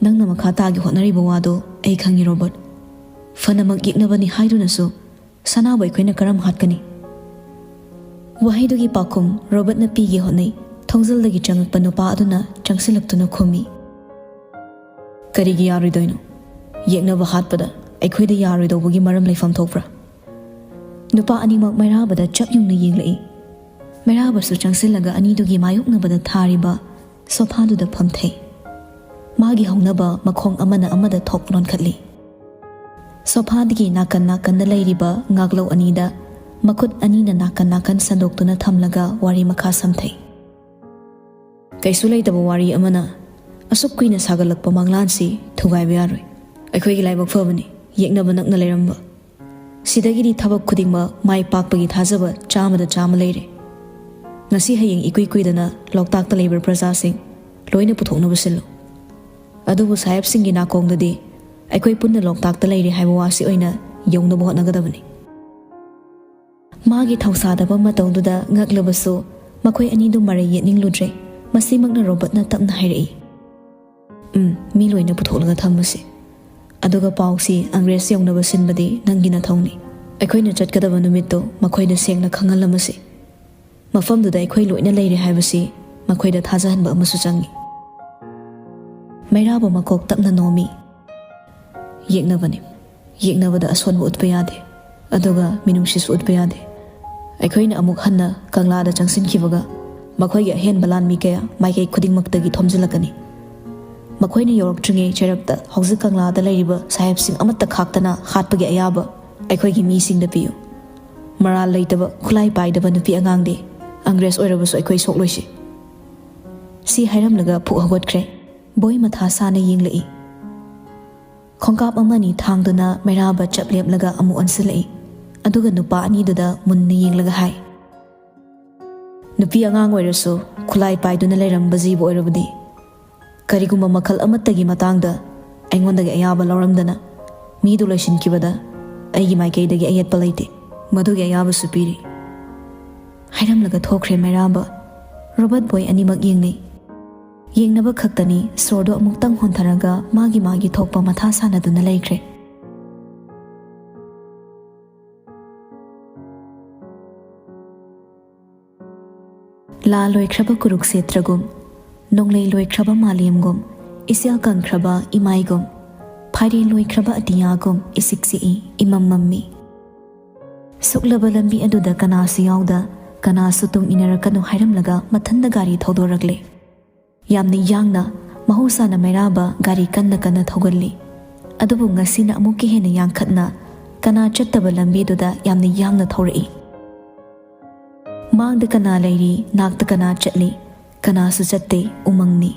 "ꯅꯪꯅ ꯃꯈꯥ ꯇꯥꯒꯦ ꯍꯣꯠꯅꯔꯤꯕ ꯋꯥꯗꯣ ꯑꯩ ꯈꯪꯉꯤ ꯔꯣꯕꯔꯠ꯫ ꯐꯅꯃꯛ ꯌꯦꯛꯅꯕꯅꯤ ꯍꯥꯏꯗꯨꯅꯁꯨ ꯁꯅꯥꯕꯨ ꯑꯩꯈꯣꯏꯅ ꯀꯔꯝ ꯍꯥꯠꯀꯅꯤ?" ꯋꯥꯍꯩꯗꯨꯒꯤ ꯄꯥꯎꯈꯨꯝ ꯔꯣꯕꯔꯠꯅ ꯄꯤꯒꯦ ꯍꯣꯠꯅꯩ꯫ ꯊꯣꯡꯖꯜꯗꯒꯤ ꯆꯪꯉꯛꯄ ꯅꯨꯄꯥ ꯑꯗꯨꯅ ꯆꯪꯁꯤꯜꯂꯛꯇꯨꯅ ꯈꯨꯝꯃꯤ꯫ "ꯀꯔꯤꯒꯤ ꯌꯥꯔꯣꯏꯗꯣꯏꯅꯣ? ꯌꯦꯛꯅꯕ ꯍꯥꯠꯄꯗ ꯑꯩꯈꯣꯏꯗ ꯌꯥꯔꯣꯏꯗꯧꯕꯒꯤ ꯃꯔꯝ ꯂꯩꯐꯝ ꯊꯣꯛꯄ꯭ꯔꯥ?" ꯅꯨꯄꯥ ꯑꯅꯤꯃꯛ ꯃꯩꯔꯥꯕꯗ ꯆꯞ ꯌꯨꯡꯅ ꯌꯦꯡꯂꯛꯏ꯫ ꯃꯩꯔꯥꯕꯁꯨ ꯆꯪꯁꯤꯜꯂꯒ ꯑꯅꯤꯗꯨꯒꯤ ꯃꯥꯌꯣꯛꯅꯕꯗ ꯊꯥꯔꯤꯕ ꯁꯣꯐꯥꯗꯨꯗ ꯐꯝꯊꯩ꯫ ꯃꯥꯒꯤ ꯍꯧꯅꯕ ꯃꯈꯣꯡ ꯑꯃꯅ ꯑꯃꯗ ꯊꯣꯛ ꯂꯣꯟꯈꯠꯂꯤ꯫ ꯁꯣꯐꯥꯗꯒꯤ ꯅꯥꯀꯟ ꯅꯥꯀꯟꯗ ꯂꯩꯔꯤꯕ ꯉꯥꯛꯂꯧ ꯑꯅꯤꯗ ꯃꯈꯨꯠ ꯑꯅꯤꯅ ꯅꯥꯀꯟ ꯅꯥꯀꯟ ꯁꯟꯗꯣꯛꯇꯨꯅ ꯊꯝꯂꯒ ꯋꯥꯔꯤ ꯃꯈꯥ ꯁꯝꯊꯩ꯫ "ꯀꯩꯁꯨ ꯂꯩꯇꯕ ꯋꯥꯔꯤ ꯑꯃꯅ ꯑꯁꯨꯛ ꯀꯨꯏꯅ ꯁꯥꯒꯠꯂꯛꯄ ꯃꯪꯂꯥꯟꯁꯤ ꯊꯨꯒꯥꯏꯕ ꯌꯥꯔꯣꯏ꯫ ꯑꯩꯈꯣꯏꯒꯤ ꯂꯥꯏꯕꯛ ꯐꯕꯅꯤ ꯌꯦꯛꯅꯕ ꯅꯛꯅ ꯂꯩꯔꯝꯕ꯫ ꯁꯤꯗꯒꯤꯗꯤ ꯊꯕꯛ ꯈꯨꯗꯤꯡꯃꯛ ꯃꯥꯏ ꯄꯥꯛꯄꯒꯤ ꯊꯥꯖꯕ ꯆꯥꯝꯃꯗ ꯆꯥꯝꯃ ꯂꯩꯔꯦ꯫ ꯉꯁꯤ ꯍꯌꯦꯡ ꯏꯀꯨꯏ ꯀꯨꯏꯗꯅ ꯂꯣꯛꯇꯥꯛꯇ ꯂꯩꯕ ꯄ꯭ꯔꯖꯥꯁꯤꯡ ꯂꯣꯏꯅ ꯄꯨꯊꯣꯛꯅꯕ ꯁꯤꯜꯂꯨ꯫ ꯑꯗꯨꯕꯨ ꯁꯥꯍꯦꯕꯁꯤꯡꯒꯤ ꯅꯥꯀꯣꯡꯗꯗꯤ ꯑꯩꯈꯣꯏ ꯄꯨꯟꯅ ꯂꯣꯛꯇꯥꯛꯇ ꯂꯩꯔꯦ ꯍꯥꯏꯕ ꯋꯥꯁꯤ ꯑꯣꯏꯅ ꯌꯧꯅꯕ ꯍꯣꯠꯅꯒꯗꯕꯅꯤ꯫ ꯃꯥꯒꯤ ꯊꯧꯁꯥꯗꯕ ꯃꯇꯧꯗꯨꯗ ꯉꯛꯂꯕꯁꯨ ꯃꯈꯣꯏ ꯑꯅꯤꯗꯨ ꯃꯔꯩ ꯌꯦꯠꯅꯤꯡꯂꯨꯗ꯭ꯔꯦ꯫ ꯃꯁꯤꯃꯛꯅ ꯔꯣꯕꯔꯠꯅ ꯇꯞꯅ ꯍꯥꯏꯔꯛꯏ꯫ "ꯎꯝ, ꯃꯤ ꯂꯣꯏꯅ ꯄꯨꯊꯣꯛꯂꯒ ꯊꯝꯃꯁꯤ꯫ ꯑꯗꯨꯒ ꯄꯥꯎꯁꯤ ꯑꯪꯒ꯭ꯔꯦꯖ ꯌꯧꯅꯕ ꯁꯤꯟꯕꯗꯤ ꯅꯪꯒꯤ ꯅꯊꯧꯅꯤ꯫ ꯑꯩꯈꯣꯏꯅ ꯆꯠꯀꯗꯕ ꯅꯨꯃꯤꯠꯇꯨ ꯃꯈꯣꯏꯗ ꯁꯦꯡꯅ ꯈꯪꯍꯜꯂꯝꯃꯁꯤ꯫ ꯃꯐꯝꯗꯨꯗ ꯑꯩꯈꯣꯏ ꯂꯣꯏꯅ ꯂꯩꯔꯦ ꯍꯥꯏꯕꯁꯤ ꯃꯈꯣꯏꯗ ꯊꯥꯖꯍꯟꯕ ꯑꯃꯁꯨ ꯆꯪꯏ꯫" ꯃꯩꯔꯥꯕ ꯃꯀꯣꯛ ꯇꯞꯅ ꯅꯣꯝꯃꯤ꯫ "ꯌꯦꯛꯅꯕꯅꯤ꯫ ꯌꯦꯛꯅꯕꯗ ꯑꯁꯣꯟꯕ ꯎꯠꯄ ꯌꯥꯗꯦ꯫ ꯑꯗꯨꯒ ꯃꯤꯅꯨꯡꯁꯤꯁꯨ ꯎꯠꯄ ꯌꯥꯗꯦ꯫ ꯑꯩꯈꯣꯏꯅ ꯑꯃꯨꯛ ꯍꯟꯅ ꯀꯪꯂꯥꯗ ꯆꯪꯁꯤꯟꯈꯤꯕꯒ ꯃꯈꯣꯏꯒꯤ ꯑꯍꯦꯟꯕ ꯂꯥꯟꯃꯤ ꯀꯌꯥ ꯃꯥꯏꯀꯩ ꯈꯨꯗꯤꯡꯃꯛꯇꯒꯤ ꯊꯣꯝꯖꯤꯜꯂꯛꯀꯅꯤ꯫ ꯃꯈꯣꯏꯅ ꯌꯧꯔꯛꯇ꯭ꯔꯤꯉꯩ ꯆꯩꯔꯛꯇ ꯍꯧꯖꯤꯛ ꯀꯪꯂꯥꯗ ꯂꯩꯔꯤꯕ ꯁꯥꯍꯦꯕꯁꯤꯡ ꯑꯃꯠꯇ ꯈꯥꯛꯇꯅ ꯍꯥꯠꯄꯒꯤ ꯑꯌꯥꯕ ꯑꯩꯈꯣꯏꯒꯤ ꯃꯤꯁꯤꯡꯗ ꯄꯤꯌꯨ꯫ ꯃꯔꯥꯜ ꯂꯩꯇꯕ, ꯈꯨꯠꯂꯥꯏ ꯄꯥꯏꯗꯕ ꯅꯨꯄꯤ ꯑꯉꯥꯡꯗꯤ ꯑꯪꯒ꯭ꯔꯦꯖ ꯑꯣꯏꯔꯕꯁꯨ ꯑꯩꯈꯣꯏ ꯁꯣꯛꯂꯣꯏꯁꯤ꯫" ꯁꯤ ꯍꯥꯏꯔꯝꯂꯒ ꯐꯨꯛ ꯍꯧꯒꯠꯈ꯭ꯔꯦ꯫ ꯕꯣꯏ ꯃꯊꯥ ꯁꯥꯅ ꯌꯦꯡꯂꯛꯏ꯫ ꯈꯣꯡꯀꯥꯞ ꯑꯃꯅꯤ ꯊꯥꯡꯗꯨꯅ ꯃꯩꯔꯥꯕ ꯆꯞ ꯂꯦꯞꯂꯒ ꯑꯃꯨꯛ ꯑꯣꯟꯁꯤꯜꯂꯛꯏ꯫ ꯑꯗꯨꯒ ꯅꯨꯄꯥ ꯑꯅꯤꯗꯨꯗ ꯃꯨꯟꯅ ꯌꯦꯡꯂꯒ ꯍꯥꯏ, "ꯅꯨꯄꯤ ꯑꯉꯥꯡ ꯑꯣꯏꯔꯁꯨ ꯈꯨꯠꯂꯥꯏ ꯄꯥꯏꯗꯨꯅ ꯂꯩꯔꯝꯕ ꯖꯤꯕ ꯑꯣꯏꯔꯕꯗꯤ ꯀꯔꯤꯒꯨꯝꯕ ꯃꯈꯜ ꯑꯃꯠꯇꯒꯤ ꯃꯇꯥꯡꯗ ꯑꯩꯉꯣꯟꯗꯒꯤ ꯑꯌꯥꯕ ꯂꯧꯔꯝꯗꯅ ꯃꯤꯗꯨ ꯂꯣꯏꯁꯤꯟꯈꯤꯕꯗ ꯑꯩꯒꯤ ꯃꯥꯏꯀꯩꯗꯒꯤ ꯑꯌꯦꯠꯄ ꯂꯩꯇꯦ꯫ ꯃꯗꯨꯒꯤ ꯑꯌꯥꯕꯁꯨ ꯄꯤꯔꯤ꯫" ꯍꯥꯏꯔꯝꯂꯒ ꯊꯣꯛꯈ꯭ꯔꯦ ꯃꯩꯔꯥꯕ꯫ ꯔꯣꯕꯔꯠ ꯕꯣꯏ ꯑꯅꯤꯃꯛ ꯌꯦꯡꯅꯩ꯫ ꯌꯦꯡꯅꯕ ꯈꯛꯇꯅꯤ, ꯁꯣꯔꯗꯨ ꯑꯃꯨꯛꯇꯪ ꯍꯣꯟꯊꯔꯒ ꯃꯥꯒꯤ ꯃꯥꯒꯤ ꯊꯣꯛꯄ ꯃꯊꯥ ꯁꯥꯟꯅꯗꯨꯅ ꯂꯩꯈ꯭ꯔꯦ꯫ ꯂꯥ ꯂꯣꯏꯈ꯭ꯔꯕ ꯀꯨꯔꯨꯛꯁꯦꯇ꯭ꯔꯒꯨꯝ, ꯅꯣꯡꯂꯩ ꯂꯣꯏꯈ꯭ꯔꯕ ꯃꯥꯂꯦꯝꯒꯨꯝ, ꯏꯆꯦꯜ ꯀꯪꯈ꯭ꯔꯕ ꯏꯃꯥꯏꯒꯨꯝ, ꯐꯥꯏꯔꯦꯟ ꯂꯣꯏꯈ꯭ꯔꯕ ꯑꯇꯤꯌꯥꯒꯨꯝ ꯏꯁꯤꯛ ꯁꯤꯛꯏ, ꯏꯃꯝ ꯃꯝꯃꯤ꯫ ꯁꯨꯛꯂꯕ ꯂꯝꯕꯤ ꯑꯗꯨꯗ ꯀꯅꯥꯁꯨ ꯌꯥꯎꯗ, ꯀꯅꯥꯁꯨ ꯇꯨꯡ ꯏꯟꯅꯔꯛꯀꯅꯨ ꯍꯥꯏꯔꯝꯂꯒ ꯃꯊꯟꯗ ꯒꯥꯔꯤ ꯊꯧꯗꯣꯔꯛꯂꯦ꯫ ꯌꯥꯝꯅ ꯌꯥꯡꯅ, ꯃꯍꯧꯁꯥꯅ ꯃꯩꯔꯥꯕ ꯒꯥꯔꯤ ꯀꯟꯅ ꯀꯟꯅ ꯊꯧꯒꯜꯂꯤ꯫ ꯑꯗꯨꯕꯨ ꯉꯁꯤꯅ ꯑꯃꯨꯛꯀ ꯍꯦꯟꯅ ꯌꯥꯡꯈꯠꯅ, ꯀꯅꯥ ꯆꯠꯇꯕ ꯂꯝꯕꯤꯗꯨꯗ ꯌꯥꯝꯅ ꯌꯥꯡꯅ ꯊꯧꯔꯛꯏ꯫ ꯃꯥꯡꯗ ꯀꯅꯥ ꯂꯩꯔꯤ, ꯅꯥꯛꯇ ꯀꯅꯥ ꯆꯠꯂꯤ, ꯀꯅꯥꯁꯨ ꯆꯠꯇꯦ, ꯎꯃꯪꯅꯤ꯫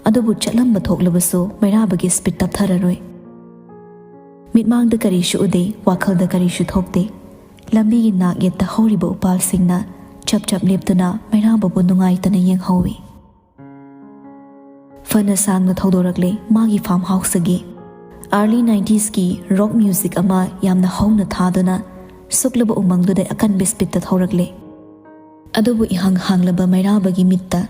ꯑꯗꯨꯕꯨ ꯆꯠꯂꯝꯕ ꯊꯣꯛꯂꯕꯁꯨ ꯃꯩꯔꯥꯕꯒꯤ ꯁ꯭ꯄꯤꯗ ꯇꯞꯊꯔꯔꯣꯏ꯫ ꯃꯤꯠꯃꯥꯡꯗ ꯀꯔꯤꯁꯨ ꯎꯗꯦ, ꯋꯥꯈꯜꯗ ꯀꯔꯤꯁꯨ ꯊꯣꯛꯇꯦ꯫ ꯂꯝꯕꯤꯒꯤ ꯅꯥꯛ ꯌꯦꯠꯇ ꯍꯧꯔꯤꯕ ꯎꯄꯥꯜꯁꯤꯡꯅ ꯆꯞ ꯆꯞ ꯂꯦꯞꯇꯨꯅ ꯃꯩꯔꯥꯕꯕꯨ ꯅꯨꯡꯉꯥꯏꯇꯅ ꯌꯦꯡꯍꯧꯏ꯫ ꯐꯅ ꯁꯥꯡꯅ ꯊꯧꯗꯣꯔꯛꯂꯦ ꯃꯥꯒꯤ ꯐꯥꯔꯝ ꯍꯥꯎꯁꯇꯒꯤ꯫ ꯑꯥꯔꯂꯤ ꯅꯥꯏꯟꯇꯤꯁꯀꯤ ꯔꯣꯛ ꯃ꯭ꯌꯨꯖꯤꯛ ꯑꯃ ꯌꯥꯝꯅ ꯍꯧꯅ ꯊꯥꯗꯨꯅ ꯁꯨꯛꯂꯕ ꯎꯃꯪꯗꯨꯗ ꯑꯀꯟꯕ ꯁ꯭ꯄꯤꯗꯇ ꯊꯧꯔꯛꯂꯦ꯫ ꯑꯗꯨꯕꯨ ꯏꯍꯥꯡ ꯍꯥꯡꯂꯕ ꯃꯩꯔꯥꯕꯒꯤ ꯃꯤꯠꯇ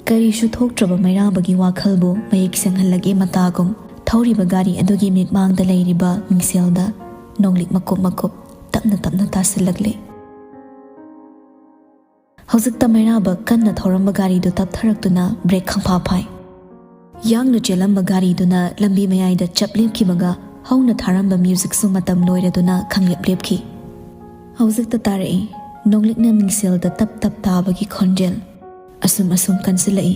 ꯀꯔꯤꯁꯨ ꯊꯣꯛꯇ꯭ꯔꯕ ꯃꯩꯔꯥꯕꯒꯤ ꯋꯥꯈꯜꯕꯨ ꯃꯌꯦꯛ ꯁꯦꯡꯍꯜꯂꯒꯦ ꯃꯇꯥꯒꯨꯝ ꯊꯧꯔꯤꯕ ꯒꯥꯔꯤ ꯑꯗꯨꯒꯤ ꯃꯤꯠꯃꯥꯡꯗ ꯂꯩꯔꯤꯕ ꯃꯤꯡꯁꯦꯜꯗ ꯅꯣꯡꯂꯤꯛ ꯃꯀꯨꯞ ꯃꯀꯨꯞ ꯇꯞꯅ ꯇꯞꯅ ꯇꯥꯁꯤꯜꯂꯛꯂꯦ꯫ ꯍꯧꯖꯤꯛꯇ ꯃꯩꯔꯥꯕ ꯀꯟꯅ ꯊꯧꯔꯝꯕ ꯒꯥꯔꯤꯗꯨ ꯇꯞꯊꯔꯛꯇꯨꯅ ꯕ꯭ꯔꯦꯛ ꯈꯪꯐꯥ ꯐꯥꯏ꯫ ꯌꯥꯡꯅ ꯆꯦꯜꯂꯝꯕ ꯒꯥꯔꯤꯗꯨꯅ ꯂꯝꯕꯤ ꯃꯌꯥꯏꯗ ꯆꯞ ꯂꯦꯞꯈꯤꯕꯒ ꯍꯧꯅ ꯊꯥꯔꯝꯕ ꯃ꯭ꯌꯨꯖꯤꯛꯁꯨ ꯃꯇꯝ ꯂꯣꯏꯔꯗꯨꯅ ꯈꯪꯂꯦꯞ ꯂꯦꯞꯈꯤ꯫ ꯍꯧꯖꯤꯛꯇ ꯇꯥꯔꯛꯏ ꯅꯣꯡꯂꯤꯛꯅ ꯃꯤꯡꯁꯦꯜꯗ ꯇꯞ ꯇꯞ ꯇꯥꯕꯒꯤ ꯈꯣꯟꯖꯦꯜ꯫ ꯑꯁꯨꯝ ꯑꯁꯨꯝ ꯀꯟꯁꯤꯜꯂꯛꯏ꯫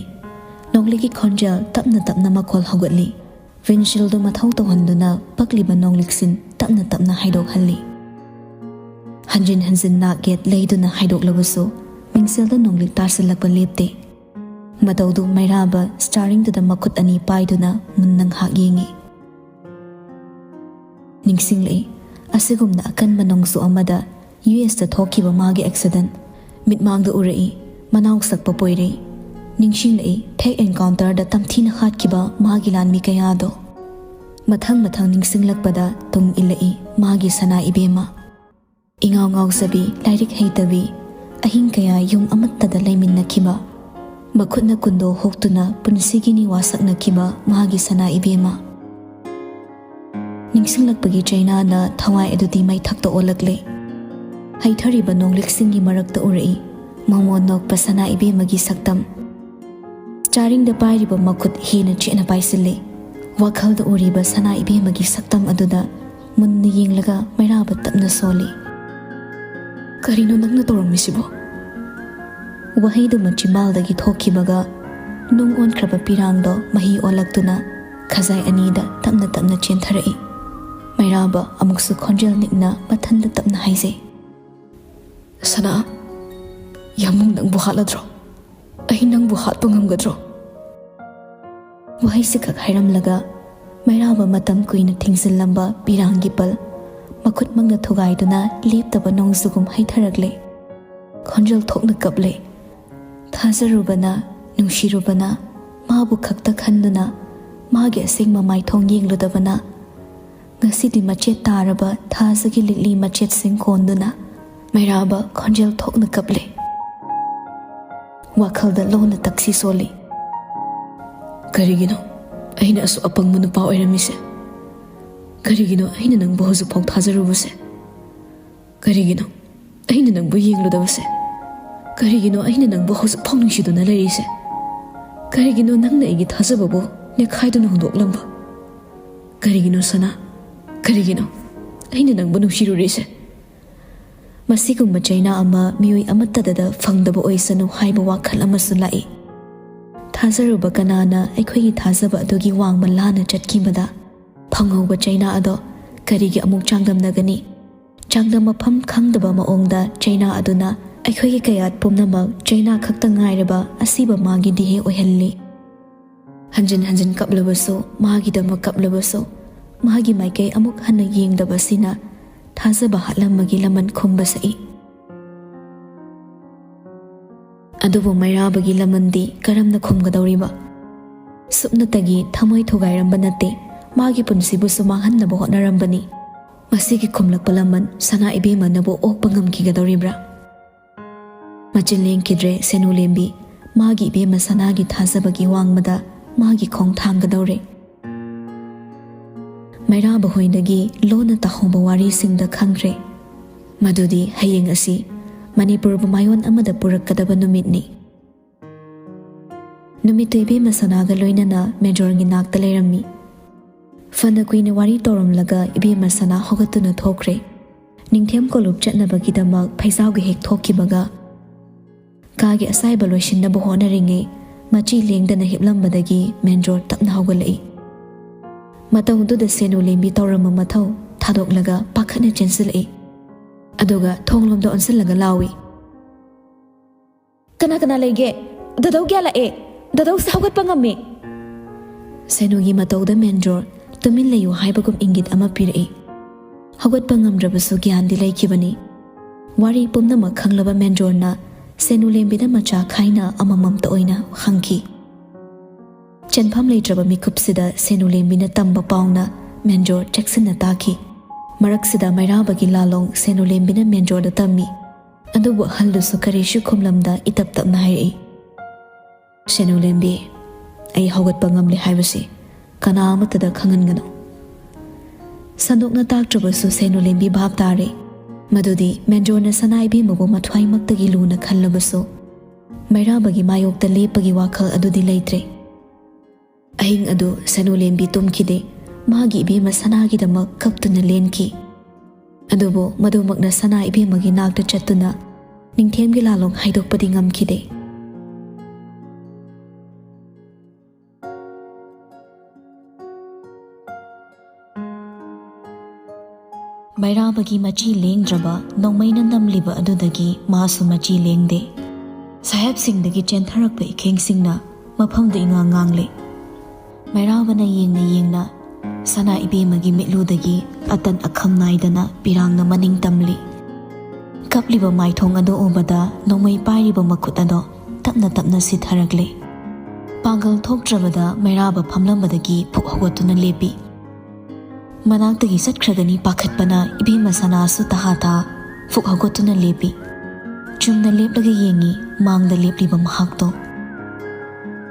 ꯅꯣꯡꯂꯤꯛꯀꯤ ꯈꯣꯟꯖꯦꯜ ꯇꯞꯅ ꯇꯞꯅ ꯃꯈꯣꯜ ꯍꯧꯒꯠꯂꯤ꯫ ꯋꯤꯟꯁꯤꯜꯗꯨ ꯃꯊꯧ ꯇꯧꯍꯟꯗꯨꯅ ꯄꯛꯂꯤꯕ ꯅꯣꯡꯂꯤꯛꯁꯤꯟ ꯇꯞꯅ ꯇꯞꯅ ꯍꯥꯏꯗꯣꯛꯍꯜꯂꯤ꯫ ꯍꯟꯖꯤꯟ ꯍꯟꯖꯤꯟ ꯅꯥꯛ ꯌꯦꯠ ꯂꯩꯗꯨꯅ ꯍꯥꯏꯗꯣꯛꯂꯕꯁꯨ ꯃꯤꯡꯁꯦꯜꯗ ꯅꯣꯡꯂꯤꯛ ꯇꯥꯁꯤꯜꯂꯛꯄ ꯂꯦꯞꯇꯦ꯫ ꯃꯇꯧꯗꯨ ꯃꯩꯔꯥꯕ ꯁ꯭ꯇꯥꯔꯤꯡꯗꯨꯗ ꯃꯈꯨꯠ ꯑꯅꯤ ꯄꯥꯏꯗꯨꯅ ꯃꯨꯟꯅ ꯉꯥꯏꯍꯥꯛ ꯌꯦꯡꯏ꯫ ꯅꯤꯡꯁꯤꯡꯂꯛꯏ, ꯑꯁꯤꯒꯨꯝꯅ ꯑꯀꯟꯕ ꯅꯣꯡꯖꯨ ꯑꯃꯗ ꯌꯨ ꯑꯦꯁꯇ ꯊꯣꯛꯈꯤꯕ ꯃꯥꯒꯤ ꯑꯦꯛꯁꯤꯗꯦꯟ꯫ ꯃꯤꯠꯃꯥꯡꯗ ꯎꯔꯛꯏ, ꯃꯅꯥꯎ ꯁꯛꯄ ꯄꯣꯏꯔꯩ꯫ ꯅꯤꯡꯁꯤꯡꯂꯛꯏ, ꯐꯦꯛ ꯑꯦꯟꯀꯥꯎꯟꯇꯔꯗ ꯇꯝꯊꯤꯅ ꯍꯥꯠꯈꯤꯕ ꯃꯥꯒꯤ ꯂꯥꯟꯃꯤ ꯀꯌꯥꯗꯣ꯫ ꯃꯊꯪ ꯃꯊꯪ ꯅꯤꯡꯁꯤꯡꯂꯛꯄꯗ ꯇꯨꯡ ꯏꯜꯂꯛꯏ ꯃꯥꯒꯤ ꯁꯅꯥ ꯏꯕꯦꯝꯃ꯫ ꯏꯉꯥꯎ ꯉꯥꯎꯖꯕꯤ, ꯂꯥꯏꯔꯤꯛ ꯍꯩꯇꯕꯤ, ꯑꯍꯤꯡ ꯀꯌꯥ ꯌꯨꯝ ꯑꯃꯠꯇꯗ ꯂꯩꯃꯤꯟꯅꯈꯤꯕ, ꯃꯈꯨꯠꯅ ꯀꯨꯟꯗꯣ ꯍꯨꯛꯇꯨꯅ ꯄꯨꯟꯁꯤꯒꯤ ꯅꯤꯋꯥ ꯁꯛꯅꯈꯤꯕ ꯃꯥꯒꯤ ꯁꯅꯥ ꯏꯕꯦꯝꯃ꯫ ꯅꯤꯡꯁꯤꯡꯂꯛꯄꯒꯤ ꯆꯩꯅꯥꯅ ꯊꯋꯥꯏ ꯑꯗꯨꯗꯤ ꯃꯩꯊꯛꯇ ꯑꯣꯜꯂꯛꯂꯦ꯫ ꯍꯩꯊꯔꯤꯕ ꯅꯣꯡꯂꯤꯛꯁꯤꯡꯒꯤ ꯃꯔꯛꯇ ꯎꯔꯛꯏ ꯃꯃꯣꯟ ꯅꯣꯛꯄ ꯁꯅꯥ ꯏꯕꯦꯝꯃꯒꯤ ꯁꯛꯇꯝ꯫ ꯁ꯭ꯇꯥꯔꯤꯡꯗ ꯄꯥꯏꯔꯤꯕ ꯃꯈꯨꯠ ꯍꯦꯟꯅ ꯆꯦꯠꯅ ꯄꯥꯏꯁꯤꯜꯂꯤ꯫ ꯋꯥꯈꯜꯗ ꯎꯔꯤꯕ ꯁꯅꯥ ꯏꯕꯦꯝꯃꯒꯤ ꯁꯛꯇꯝ ꯑꯗꯨꯗ ꯃꯨꯟꯅ ꯌꯦꯡꯂꯒ ꯃꯩꯔꯥꯕ ꯇꯞꯅ ꯁꯣꯜꯂꯤ꯫ "ꯀꯔꯤꯅꯣ ꯅꯪꯅ ꯇꯧꯔꯝꯃꯤꯁꯤꯕꯣ?" ꯋꯥꯍꯩꯗꯨꯃ ꯆꯤꯝꯕꯥꯜꯗꯒꯤ ꯊꯣꯛꯈꯤꯕꯒ ꯅꯨꯡ ꯑꯣꯟꯈ꯭ꯔꯕ ꯄꯤꯔꯥꯡꯗꯣ ꯃꯍꯤ ꯑꯣꯜꯂꯛꯇꯨꯅ ꯈꯖꯥꯏ ꯑꯅꯤꯗ ꯇꯞꯅ ꯇꯞꯅ ꯆꯦꯟꯊꯔꯛꯏ꯫ ꯃꯩꯔꯥꯕ ꯑꯃꯨꯛꯁꯨ ꯈꯣꯟꯖꯦꯜ ꯅꯤꯛꯅ ꯃꯊꯟꯗ ꯇꯞꯅ ꯍꯥꯏꯖꯩ, "ꯁꯅꯥ, ꯌꯥꯝꯕꯨꯡ ꯅꯪꯕꯨ ꯍꯥꯠꯂꯗ꯭ꯔꯣ? ꯑꯩ ꯅꯪꯕꯨ ꯍꯥꯠꯄ ꯉꯝꯒꯗ꯭ꯔꯣ?" ꯋꯥꯍꯩꯁꯤꯈꯛ ꯍꯥꯏꯔꯝꯂꯒ ꯃꯩꯔꯥꯕ ꯃꯇꯝ ꯀꯨꯏꯅ ꯊꯤꯡꯖꯤꯜꯂꯝꯕ ꯄꯤꯔꯥꯡꯒꯤ ꯄꯜ ꯃꯈꯨꯠꯃꯛꯅ ꯊꯨꯒꯥꯏꯗꯨꯅ ꯂꯦꯞꯇꯕ ꯅꯣꯡꯖꯨꯒꯨꯝ ꯍꯩꯊꯔꯛꯂꯦ꯫ ꯈꯣꯟꯖꯦꯜ ꯊꯣꯛꯅ ꯀꯞꯂꯦ꯫ ꯊꯥꯖꯔꯨꯕꯅ, ꯅꯨꯡꯁꯤꯔꯨꯕꯅ, ꯃꯥꯕꯨ ꯈꯛꯇ ꯈꯟꯗꯨꯅ ꯃꯥꯒꯤ ꯑꯁꯦꯡꯕ ꯃꯥꯏꯊꯣꯡ ꯌꯦꯡꯂꯨꯗꯕꯅ ꯉꯁꯤꯗꯤ ꯃꯆꯦꯠ ꯇꯥꯔꯕ ꯊꯥꯖꯒꯤ ꯂꯤꯛꯂꯤ ꯃꯆꯦꯠꯁꯤꯡ ꯀꯣꯟꯗꯨꯅ ꯃꯩꯔꯥꯕ ꯈꯣꯟꯖꯦꯜ ꯊꯣꯛꯅ ꯀꯞꯂꯦ꯫ ꯋꯥꯈꯜꯗ ꯂꯣꯟꯅ ꯇꯛꯁꯤ ꯁꯣꯜꯂꯤ꯫ "ꯀꯔꯤꯒꯤꯅꯣ ꯑꯩꯅ ꯑꯁꯨꯛ ꯑꯄꯪꯕ ꯅꯨꯄꯥ ꯑꯣꯏꯔꯝꯃꯤꯁꯦ? ꯀꯔꯤꯒꯤꯅꯣ ꯑꯩꯅ ꯅꯪꯕꯨ ꯍꯧꯖꯤꯛꯐꯥꯎ ꯊꯥꯖꯔꯨꯕꯁꯦ? ꯀꯔꯤꯒꯤꯅꯣ ꯑꯩꯅ ꯅꯪꯕꯨ ꯌꯦꯡꯂꯨꯗꯕꯁꯦ? ꯀꯔꯤꯒꯤꯅꯣ ꯑꯩꯅ ꯅꯪꯕꯨ ꯍꯧꯖꯤꯛꯐꯥꯎ ꯅꯨꯡꯁꯤꯗꯨꯅ ꯂꯩꯔꯤꯁꯦ? ꯀꯔꯤꯒꯤꯅꯣ ꯅꯪꯅ ꯑꯩꯒꯤ ꯊꯥꯖꯕꯕꯨ ꯅꯦꯈꯥꯏꯗꯨꯅ ꯍꯨꯟꯗꯣꯛꯂꯝꯕ? ꯀꯔꯤꯒꯤꯅꯣ ꯁꯅꯥ? ꯀꯔꯤꯒꯤꯅꯣ ꯑꯩꯅ ꯅꯪꯕꯨ ꯅꯨꯡꯁꯤꯔꯨꯔꯤꯁꯦ?" ꯃꯁꯤꯒꯨꯝꯕ ꯆꯩꯅꯥ ꯑꯃ ꯃꯤꯑꯣꯏ ꯑꯃꯠꯇꯗ ꯐꯪꯗꯕ ꯑꯣꯏꯁꯅꯨ ꯍꯥꯏꯕ ꯋꯥꯈꯜ ꯑꯃꯁꯨ ꯂꯥꯛꯏ꯫ ꯊꯥꯖꯔꯨꯕ ꯀꯅꯥꯅ ꯑꯩꯈꯣꯏꯒꯤ ꯊꯥꯖꯕ ꯑꯗꯨꯒꯤ ꯋꯥꯡꯃ ꯂꯥꯟꯅ ꯆꯠꯈꯤꯕꯗ ꯐꯪꯍꯧꯕ ꯆꯩꯅꯥ ꯑꯗꯣ ꯀꯔꯤꯒꯤ ꯑꯃꯨꯛ ꯆꯥꯡꯗꯝꯅꯒꯅꯤ? ꯆꯥꯡꯗꯝ ꯃꯐꯝ ꯈꯪꯗꯕ ꯃꯑꯣꯡꯗ ꯆꯩꯅꯥ ꯑꯗꯨꯅ ꯑꯩꯈꯣꯏꯒꯤ ꯀꯌꯥꯠ ꯄꯨꯝꯅꯃꯛ ꯆꯩꯅꯥ ꯈꯛꯇ ꯉꯥꯏꯔꯕ ꯑꯁꯤꯕ ꯃꯥꯒꯤ ꯗꯤꯍꯦ ꯑꯣꯏꯍꯜꯂꯤ꯫ ꯍꯟꯖꯤꯟ ꯍꯟꯖꯤꯟ ꯀꯞꯂꯕꯁꯨ, ꯃꯥꯒꯤꯗꯃꯛ ꯀꯞꯂꯕꯁꯨ, ꯃꯥꯒꯤ ꯃꯥꯏꯀꯩ ꯑꯃꯨꯛ ꯍꯟꯅ ꯌꯦꯡꯗꯕꯁꯤꯅ ꯊꯥꯖꯕ ꯍꯥꯠꯂꯝꯕꯒꯤ ꯂꯃꯟ ꯈꯨꯝꯕ ꯁꯛꯏ꯫ ꯑꯗꯨꯕꯨ ꯃꯩꯔꯥꯕꯒꯤ ꯂꯃꯟꯗꯤ ꯀꯔꯝꯅ ꯈꯨꯝꯒꯗꯧꯔꯤꯕ? ꯁꯨꯞꯅꯇꯒꯤ ꯊꯃꯣꯏ ꯊꯨꯒꯥꯏꯔꯝꯕ ꯅꯠꯇꯦ, ꯃꯥꯒꯤ ꯄꯨꯟꯁꯤꯕꯨꯁꯨ ꯃꯥꯡꯍꯟꯅꯕ ꯍꯣꯠꯅꯔꯝꯕꯅꯤ꯫ ꯃꯁꯤꯒꯤ ꯈꯨꯝꯂꯛꯄ ꯂꯃꯟ ꯁꯅꯥ ꯏꯕꯦꯝꯃꯅꯕꯨ ꯑꯣꯛꯄ ꯉꯝꯈꯤꯒꯗꯧꯔꯤꯕ꯭ꯔꯥ? ꯃꯆꯤꯟ ꯂꯦꯡꯈꯤꯗ꯭ꯔꯦ ꯁꯦꯅꯨ ꯂꯦꯝꯕꯤ꯫ ꯃꯥꯒꯤ ꯏꯕꯦꯝꯃ ꯁꯅꯥꯒꯤ ꯊꯥꯖꯕꯒꯤ ꯋꯥꯡꯃꯗ ꯃꯥꯒꯤ ꯈꯣꯡ ꯊꯥꯡꯒꯗꯧꯔꯦ꯫ ꯃꯩꯔꯥꯕ ꯍꯣꯏꯗꯒꯤ ꯂꯣꯟꯅ ꯇꯥꯍꯧꯕ ꯋꯥꯔꯤꯁꯤꯡꯗ ꯈꯪꯈ꯭ꯔꯦ ꯃꯗꯨꯗꯤ ꯍꯌꯦꯡ ꯑꯁꯤ ꯃꯅꯤꯄꯨꯔꯕꯨ ꯃꯥꯏꯑꯣꯟ ꯑꯃꯗ ꯄꯨꯔꯛꯀꯗꯕ ꯅꯨꯃꯤꯠꯅꯤ꯫ ꯅꯨꯃꯤꯠꯇꯨ ꯏꯕꯦꯝꯃ ꯁꯅꯥꯒ ꯂꯣꯏꯅꯅ ꯃꯦꯖꯣꯔꯒꯤ ꯅꯥꯛꯇ ꯂꯩꯔꯝꯃꯤ꯫ ꯐꯅ ꯀꯨꯏꯅ ꯋꯥꯔꯤ ꯇꯧꯔꯝꯂꯒ ꯏꯕꯦꯝꯃ ꯁꯅꯥ ꯍꯧꯒꯠꯇꯨꯅ ꯊꯣꯛꯈ꯭ꯔꯦ꯫ ꯅꯤꯡꯊꯦꯝ ꯀꯣꯂꯨꯞ ꯆꯠꯅꯕꯒꯤꯗꯃꯛ ꯐꯩꯖꯥꯎꯒꯤ ꯍꯦꯛ ꯊꯣꯛꯈꯤꯕꯒ ꯀꯥꯒꯤ ꯑꯁꯥꯏꯕ ꯂꯣꯏꯁꯤꯟꯅꯕ ꯍꯣꯠꯅꯔꯤꯉꯩ ꯃꯆꯤ ꯂꯦꯡꯗꯅ ꯍꯤꯞꯂꯝꯕꯗꯒꯤ ꯃꯦꯟꯖꯣꯔ ꯇꯞꯅ ꯍꯧꯒꯠꯂꯛꯏ꯫ ꯃꯇꯧꯗꯨꯗ ꯁꯦꯅꯨ ꯂꯦꯝꯕꯤ ꯇꯧꯔꯝꯕ ꯃꯊꯧ ꯊꯥꯗꯣꯛꯂꯒ ꯄꯥꯈꯠꯅ ꯆꯦꯟꯁꯤꯜꯂꯛꯏ꯫ ꯑꯗꯨꯒ ꯊꯣꯡꯂꯣꯝꯗ ꯑꯣꯟꯁꯤꯜꯂꯒ ꯂꯥꯎꯏ, "ꯀꯅꯥ ꯀꯅꯥ ꯂꯩꯒꯦ? ꯗꯗꯧ ꯀꯌꯥ ꯂꯥꯛꯑꯦ? ꯗꯗꯧꯁꯦ ꯍꯧꯒꯠꯄ ꯉꯝꯃꯦ?" ꯁꯦꯅꯨꯒꯤ ꯃꯇꯧꯗ ꯃꯦꯟꯖꯣꯔ ꯇꯨꯃꯤꯟ ꯂꯩꯌꯨ ꯍꯥꯏꯕꯒꯨꯝ ꯏꯪꯒꯤꯠ ꯑꯃ ꯄꯤꯔꯛꯏ꯫ ꯍꯧꯒꯠꯄ ꯉꯝꯗ꯭ꯔꯕꯁꯨ ꯒ꯭ꯌꯥꯟꯗꯤ ꯂꯩꯈꯤꯕꯅꯤ꯫ ꯋꯥꯔꯤ ꯄꯨꯝꯅꯃꯛ ꯈꯪꯂꯕ ꯃꯦꯟꯖꯣꯔꯅ ꯁꯦꯅꯨ ꯂꯦꯝꯕꯤꯗ ꯃꯆꯥ ꯈꯥꯏꯅ ꯑꯃꯃꯝꯇ ꯑꯣꯏꯅ ꯍꯪꯈꯤ꯫ ꯆꯦꯟꯐꯝ ꯂꯩꯇ꯭ꯔꯕ ꯃꯤꯀꯨꯞꯁꯤꯗ ꯁꯦꯅꯨ ꯂꯦꯝꯕꯤꯅ ꯇꯝꯕ ꯄꯥꯎꯅ ꯃꯦꯟꯖꯣꯔ ꯆꯦꯛꯁꯤꯟꯅ ꯇꯥꯈꯤ꯫ ꯃꯔꯛꯁꯤꯗ ꯃꯩꯔꯥꯕꯒꯤ ꯂꯥꯂꯣꯡ ꯁꯦꯅꯨ ꯂꯦꯝꯕꯤꯅ ꯃꯦꯟꯖꯣꯔꯗ ꯇꯝꯃꯤ꯫ ꯑꯗꯨꯕꯨ ꯑꯍꯜꯗꯨꯁꯨ ꯀꯔꯤꯁꯨ ꯈꯨꯝꯂꯝꯗ ꯏꯇꯞ ꯇꯞꯅ ꯍꯥꯏꯔꯛꯏ, "ꯁꯦꯅꯨ ꯂꯦꯝꯕꯤ, ꯑꯩ ꯍꯧꯒꯠꯄ ꯉꯝꯂꯦ ꯍꯥꯏꯕꯁꯤ ꯀꯅꯥ ꯑꯃꯠꯇꯗ ꯈꯪꯍꯟꯒꯅꯨ"꯫ ꯁꯟꯗꯣꯛꯅ ꯇꯥꯛꯇ꯭ꯔꯕꯁꯨ ꯁꯦꯅꯨ ꯂꯦꯝꯕꯤ ꯚꯥꯞ ꯇꯥꯔꯦ꯫ ꯃꯗꯨꯗꯤ ꯃꯦꯟꯖꯣꯔꯅ ꯁꯅꯥ ꯏꯕꯦꯝꯃꯕꯨ ꯃꯊ꯭ꯋꯥꯏꯃꯛꯇꯒꯤ ꯂꯨꯅ ꯈꯜꯂꯕꯁꯨ ꯃꯩꯔꯥꯕꯒꯤ ꯃꯥꯌꯣꯛꯇ ꯂꯦꯞꯄꯒꯤ ꯋꯥꯈꯜ ꯑꯗꯨꯗꯤ ꯂꯩꯇ꯭ꯔꯦ꯫ ꯑꯍꯤꯡ ꯑꯗꯨ ꯁꯦꯅꯨ ꯂꯦꯝꯕꯤ ꯇꯨꯝꯈꯤꯗꯦ꯫ ꯃꯥꯒꯤ ꯏꯕꯦꯝꯃ ꯁꯅꯥꯒꯤꯗꯃꯛ ꯀꯞꯇꯨꯅ ꯂꯦꯟꯈꯤ꯫ ꯑꯗꯨꯕꯨ ꯃꯗꯨꯃꯛꯅ ꯁꯅꯥ ꯏꯕꯦꯝꯃꯒꯤ ꯅꯥꯛꯇ ꯆꯠꯇꯨꯅ ꯅꯤꯡꯊꯦꯝꯒꯤ ꯂꯥꯂꯣꯡ ꯍꯥꯏꯗꯣꯛꯄꯗꯤ ꯉꯝꯈꯤꯗꯦ꯫ ꯃꯩꯔꯥꯕꯒꯤ ꯃꯆꯤ ꯂꯦꯡꯗ꯭ꯔꯕ ꯅꯣꯡꯃꯩꯅ ꯅꯝꯂꯤꯕ ꯑꯗꯨꯗꯒꯤ ꯃꯥꯁꯨ ꯃꯆꯤ ꯂꯦꯡꯗꯦ꯫ ꯁꯥꯍꯦꯕꯁꯤꯡꯗꯒꯤ ꯆꯦꯟꯊꯔꯛꯄ ꯏꯈꯦꯡꯁꯤꯡꯅ ꯃꯐꯝꯗꯨ ꯏꯉꯥꯡ ꯉꯥꯡꯂꯦ꯫ ꯃꯩꯔꯥꯕꯅ ꯌꯦꯡꯅ ꯌꯦꯡꯅ ꯁꯅꯥ ꯏꯕꯦꯝꯃꯒꯤ ꯃꯤꯠꯂꯨꯗꯒꯤ ꯑꯇꯟ ꯑꯈꯝ ꯅꯥꯏꯗꯅ ꯄꯤꯔꯥꯡꯅ ꯃꯅꯤꯡ ꯇꯝꯂꯤ꯫ ꯀꯞꯂꯤꯕ ꯃꯥꯏꯊꯣꯡ ꯑꯗꯨ ꯎꯕꯗ ꯅꯣꯡꯃꯩ ꯄꯥꯏꯔꯤꯕ ꯃꯈꯨꯠ ꯑꯗꯣ ꯇꯞꯅ ꯇꯞꯅ ꯁꯤꯊꯔꯛꯂꯦ꯫ ꯄꯥꯡꯒꯜ ꯊꯣꯛꯇ꯭ꯔꯕꯗ ꯃꯩꯔꯥꯕ ꯐꯝꯂꯝꯕꯗꯒꯤ ꯐꯨꯛ ꯍꯧꯒꯠꯇꯨꯅ ꯂꯦꯞꯄꯤ꯫ ꯃꯅꯥꯛꯇꯒꯤ ꯆꯠꯈ꯭ꯔꯒꯅꯤ ꯄꯥꯈꯠꯄꯅ ꯏꯕꯦꯝꯃ ꯁꯅꯥꯁꯨ ꯇꯍꯥ ꯊꯥ ꯐꯨꯛ ꯍꯧꯒꯠꯇꯨꯅ ꯂꯦꯞꯄꯤ꯫ ꯆꯨꯝꯅ ꯂꯦꯞꯂꯒ ꯌꯦꯡꯉꯤ ꯃꯥꯡꯗ ꯂꯦꯞꯂꯤꯕ ꯃꯍꯥꯛꯇꯣ꯫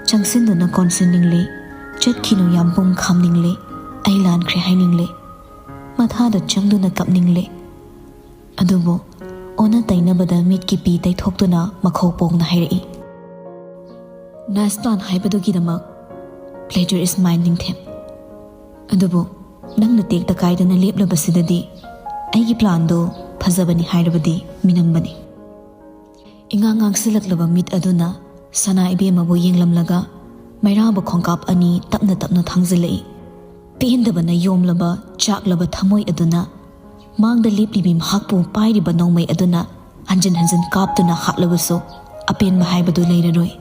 ꯆꯪꯁꯤꯟꯗꯨꯅ ꯀꯣꯟꯁꯤꯟꯅꯤꯡꯂꯦ, ꯆꯠꯈꯤꯅꯨ ꯌꯥꯝꯕꯨꯡ ꯈꯥꯝꯅꯤꯡꯂꯦ, ꯑꯩ ꯂꯥꯟꯈ꯭ꯔꯦ ꯍꯥꯏꯅꯤꯡꯂꯦ, ꯃꯊꯥꯗ ꯆꯪꯗꯨꯅ ꯀꯞꯅꯤꯡꯂꯦ꯫ ꯑꯗꯨꯕꯨ ꯑꯣꯟꯅ ꯇꯩꯅꯕꯗ ꯃꯤꯠꯀꯤ ꯄꯤ ꯇꯩꯊꯣꯛꯇꯨꯅ ꯃꯈꯧ ꯄꯣꯡꯅ ꯍꯥꯏꯔꯛꯏ, "Nice plan ꯍꯥꯏꯕꯗꯨꯒꯤꯗꯃꯛ pleasure is mine, ꯅꯤꯡꯊꯦꯝ꯫ ꯑꯗꯨꯕꯨ ꯅꯪꯅ ꯇꯦꯛꯇ ꯀꯥꯏꯗꯅ ꯂꯦꯞꯂꯕꯁꯤꯗꯗꯤ ꯑꯩꯒꯤ planꯗꯣ ꯐꯖꯕꯅꯤ ꯍꯥꯏꯔꯕꯗꯤ ꯃꯤꯅꯝꯕꯅꯤ"꯫ ꯏꯉꯥꯡ ꯉꯥꯡꯁꯤꯜꯂꯛꯂꯕ ꯃꯤꯠ ꯑꯗꯨꯅ ꯁꯅꯥ ꯏꯕꯦꯝꯃꯕꯨ ꯌꯦꯡꯂꯝꯂꯒ ꯃꯩꯔꯥꯕ ꯈꯣꯡꯀꯥꯞ ꯑꯅꯤ ꯇꯞꯅ ꯇꯞꯅ ꯊꯥꯡꯖꯤꯜꯂꯛꯏ꯫ ꯄꯦꯟꯗꯕꯅ ꯌꯣꯝꯂꯕ ꯆꯥꯛꯂꯕ ꯊꯃꯣꯏ ꯑꯗꯨꯅ ꯃꯥꯡꯗ ꯂꯦꯞꯂꯤꯕꯤ ꯃꯍꯥꯛꯄꯨ ꯄꯥꯏꯔꯤꯕ ꯅꯣꯡꯃꯩ ꯑꯗꯨꯅ ꯍꯟꯖꯤꯟ ꯍꯟꯖꯤꯟ ꯀꯥꯞꯇꯨꯅ ꯍꯥꯠꯂꯕꯁꯨ ꯑꯄꯦꯟꯕ ꯍꯥꯏꯕꯗꯨ ꯂꯩꯔꯔꯣꯏ꯫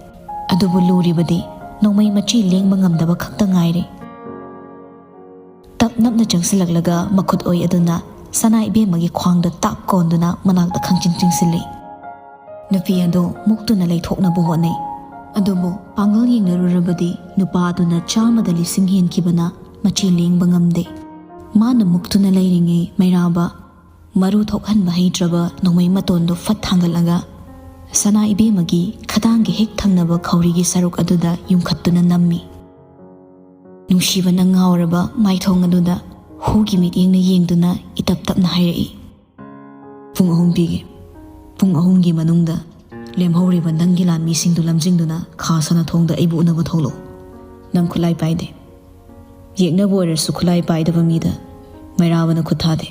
ꯑꯗꯨꯕꯨ ꯂꯨꯔꯤꯕꯗꯤ ꯅꯣꯡꯃꯩ ꯃꯆꯤ ꯂꯦꯡꯕ ꯉꯝꯗꯕ ꯈꯛꯇ ꯉꯥꯏꯔꯦ꯫ ꯇꯞ ꯅꯞꯅ ꯆꯪꯁꯤꯜꯂꯛꯂꯒ ꯃꯈꯨꯠ ꯑꯣꯏ ꯑꯗꯨꯅ ꯁꯅꯥ ꯏꯕꯦꯝꯃꯒꯤ ꯈ꯭ꯋꯥꯡꯗ ꯇꯥꯛ ꯀꯣꯟꯗꯨꯅ ꯃꯅꯥꯛꯇ ꯈꯪꯆꯤꯡ ꯆꯤꯡꯁꯤꯜꯂꯤ꯫ ꯅꯨꯄꯤ ꯑꯗꯨ ꯃꯨꯛꯇꯨꯅ ꯂꯩꯊꯣꯛꯅꯕ ꯍꯣꯠꯅꯩ꯫ ꯑꯗꯨꯕꯨ ꯄꯥꯡꯒꯜ ꯌꯦꯡꯅꯔꯨꯔꯕꯗꯤ ꯅꯨꯄꯥ ꯑꯗꯨꯅ ꯆꯥꯝꯃꯗ ꯂꯤꯁꯤꯡ ꯍꯦꯟꯈꯤꯕꯅ ꯃꯆꯤ ꯂꯦꯡꯕ ꯉꯝꯗꯦ꯫ ꯃꯥꯅ ꯃꯨꯛꯇꯨꯅ ꯂꯩꯔꯤꯉꯩ ꯃꯩꯔꯥꯕ ꯃꯔꯨ ꯊꯣꯛꯍꯟꯕ ꯍꯩꯇ꯭ꯔꯕ ꯅꯣꯡꯃꯩ ꯃꯇꯣꯟꯗꯨ ꯐꯠ ꯊꯥꯡꯒꯠꯂꯒ ꯁꯅꯥ ꯏꯕꯦꯝꯃꯒꯤ ꯈꯗꯥꯡꯒꯤ ꯍꯦꯛ ꯊꯪꯅꯕ ꯈꯧꯔꯤꯒꯤ ꯁꯔꯨꯛ ꯑꯗꯨꯗ ꯌꯨꯝꯈꯠꯇꯨꯅ ꯅꯝꯃꯤ꯫ ꯅꯨꯡꯁꯤꯕꯅ ꯉꯥꯎꯔꯕ ꯃꯥꯏꯊꯣꯡ ꯑꯗꯨꯗ ꯍꯨꯒꯤ ꯃꯤꯠꯌꯦꯡꯅ ꯌꯦꯡꯗꯨꯅ ꯏꯇꯞ ꯇꯞꯅ ꯍꯥꯏꯔꯛꯏ, "ꯄꯨꯡ ꯑꯍꯨꯝ ꯄꯤꯒꯦ꯫ ꯄꯨꯡ ꯑꯍꯨꯝꯒꯤ ꯃꯅꯨꯡꯗ ꯂꯦꯝꯍꯧꯔꯤꯕ ꯅꯪꯒꯤ ꯂꯥꯟꯃꯤꯁꯤꯡꯗꯨ ꯂꯝꯖꯤꯡꯗꯨꯅ ꯈꯥ ꯁꯅꯥꯊꯣꯡꯗ ꯑꯩꯕꯨ ꯎꯅꯕ ꯊꯣꯛꯂꯛꯎ꯫ ꯅꯪ ꯈꯨꯠꯂꯥꯏ ꯄꯥꯏꯗꯦ꯫ ꯌꯦꯛꯅꯕ ꯑꯣꯏꯔꯁꯨ ꯈꯨꯠꯂꯥꯏ ꯄꯥꯏꯗꯕ ꯃꯤꯗ ꯃꯩꯔꯥꯕꯅ ꯈꯨꯠ ꯊꯥꯗꯦ"꯫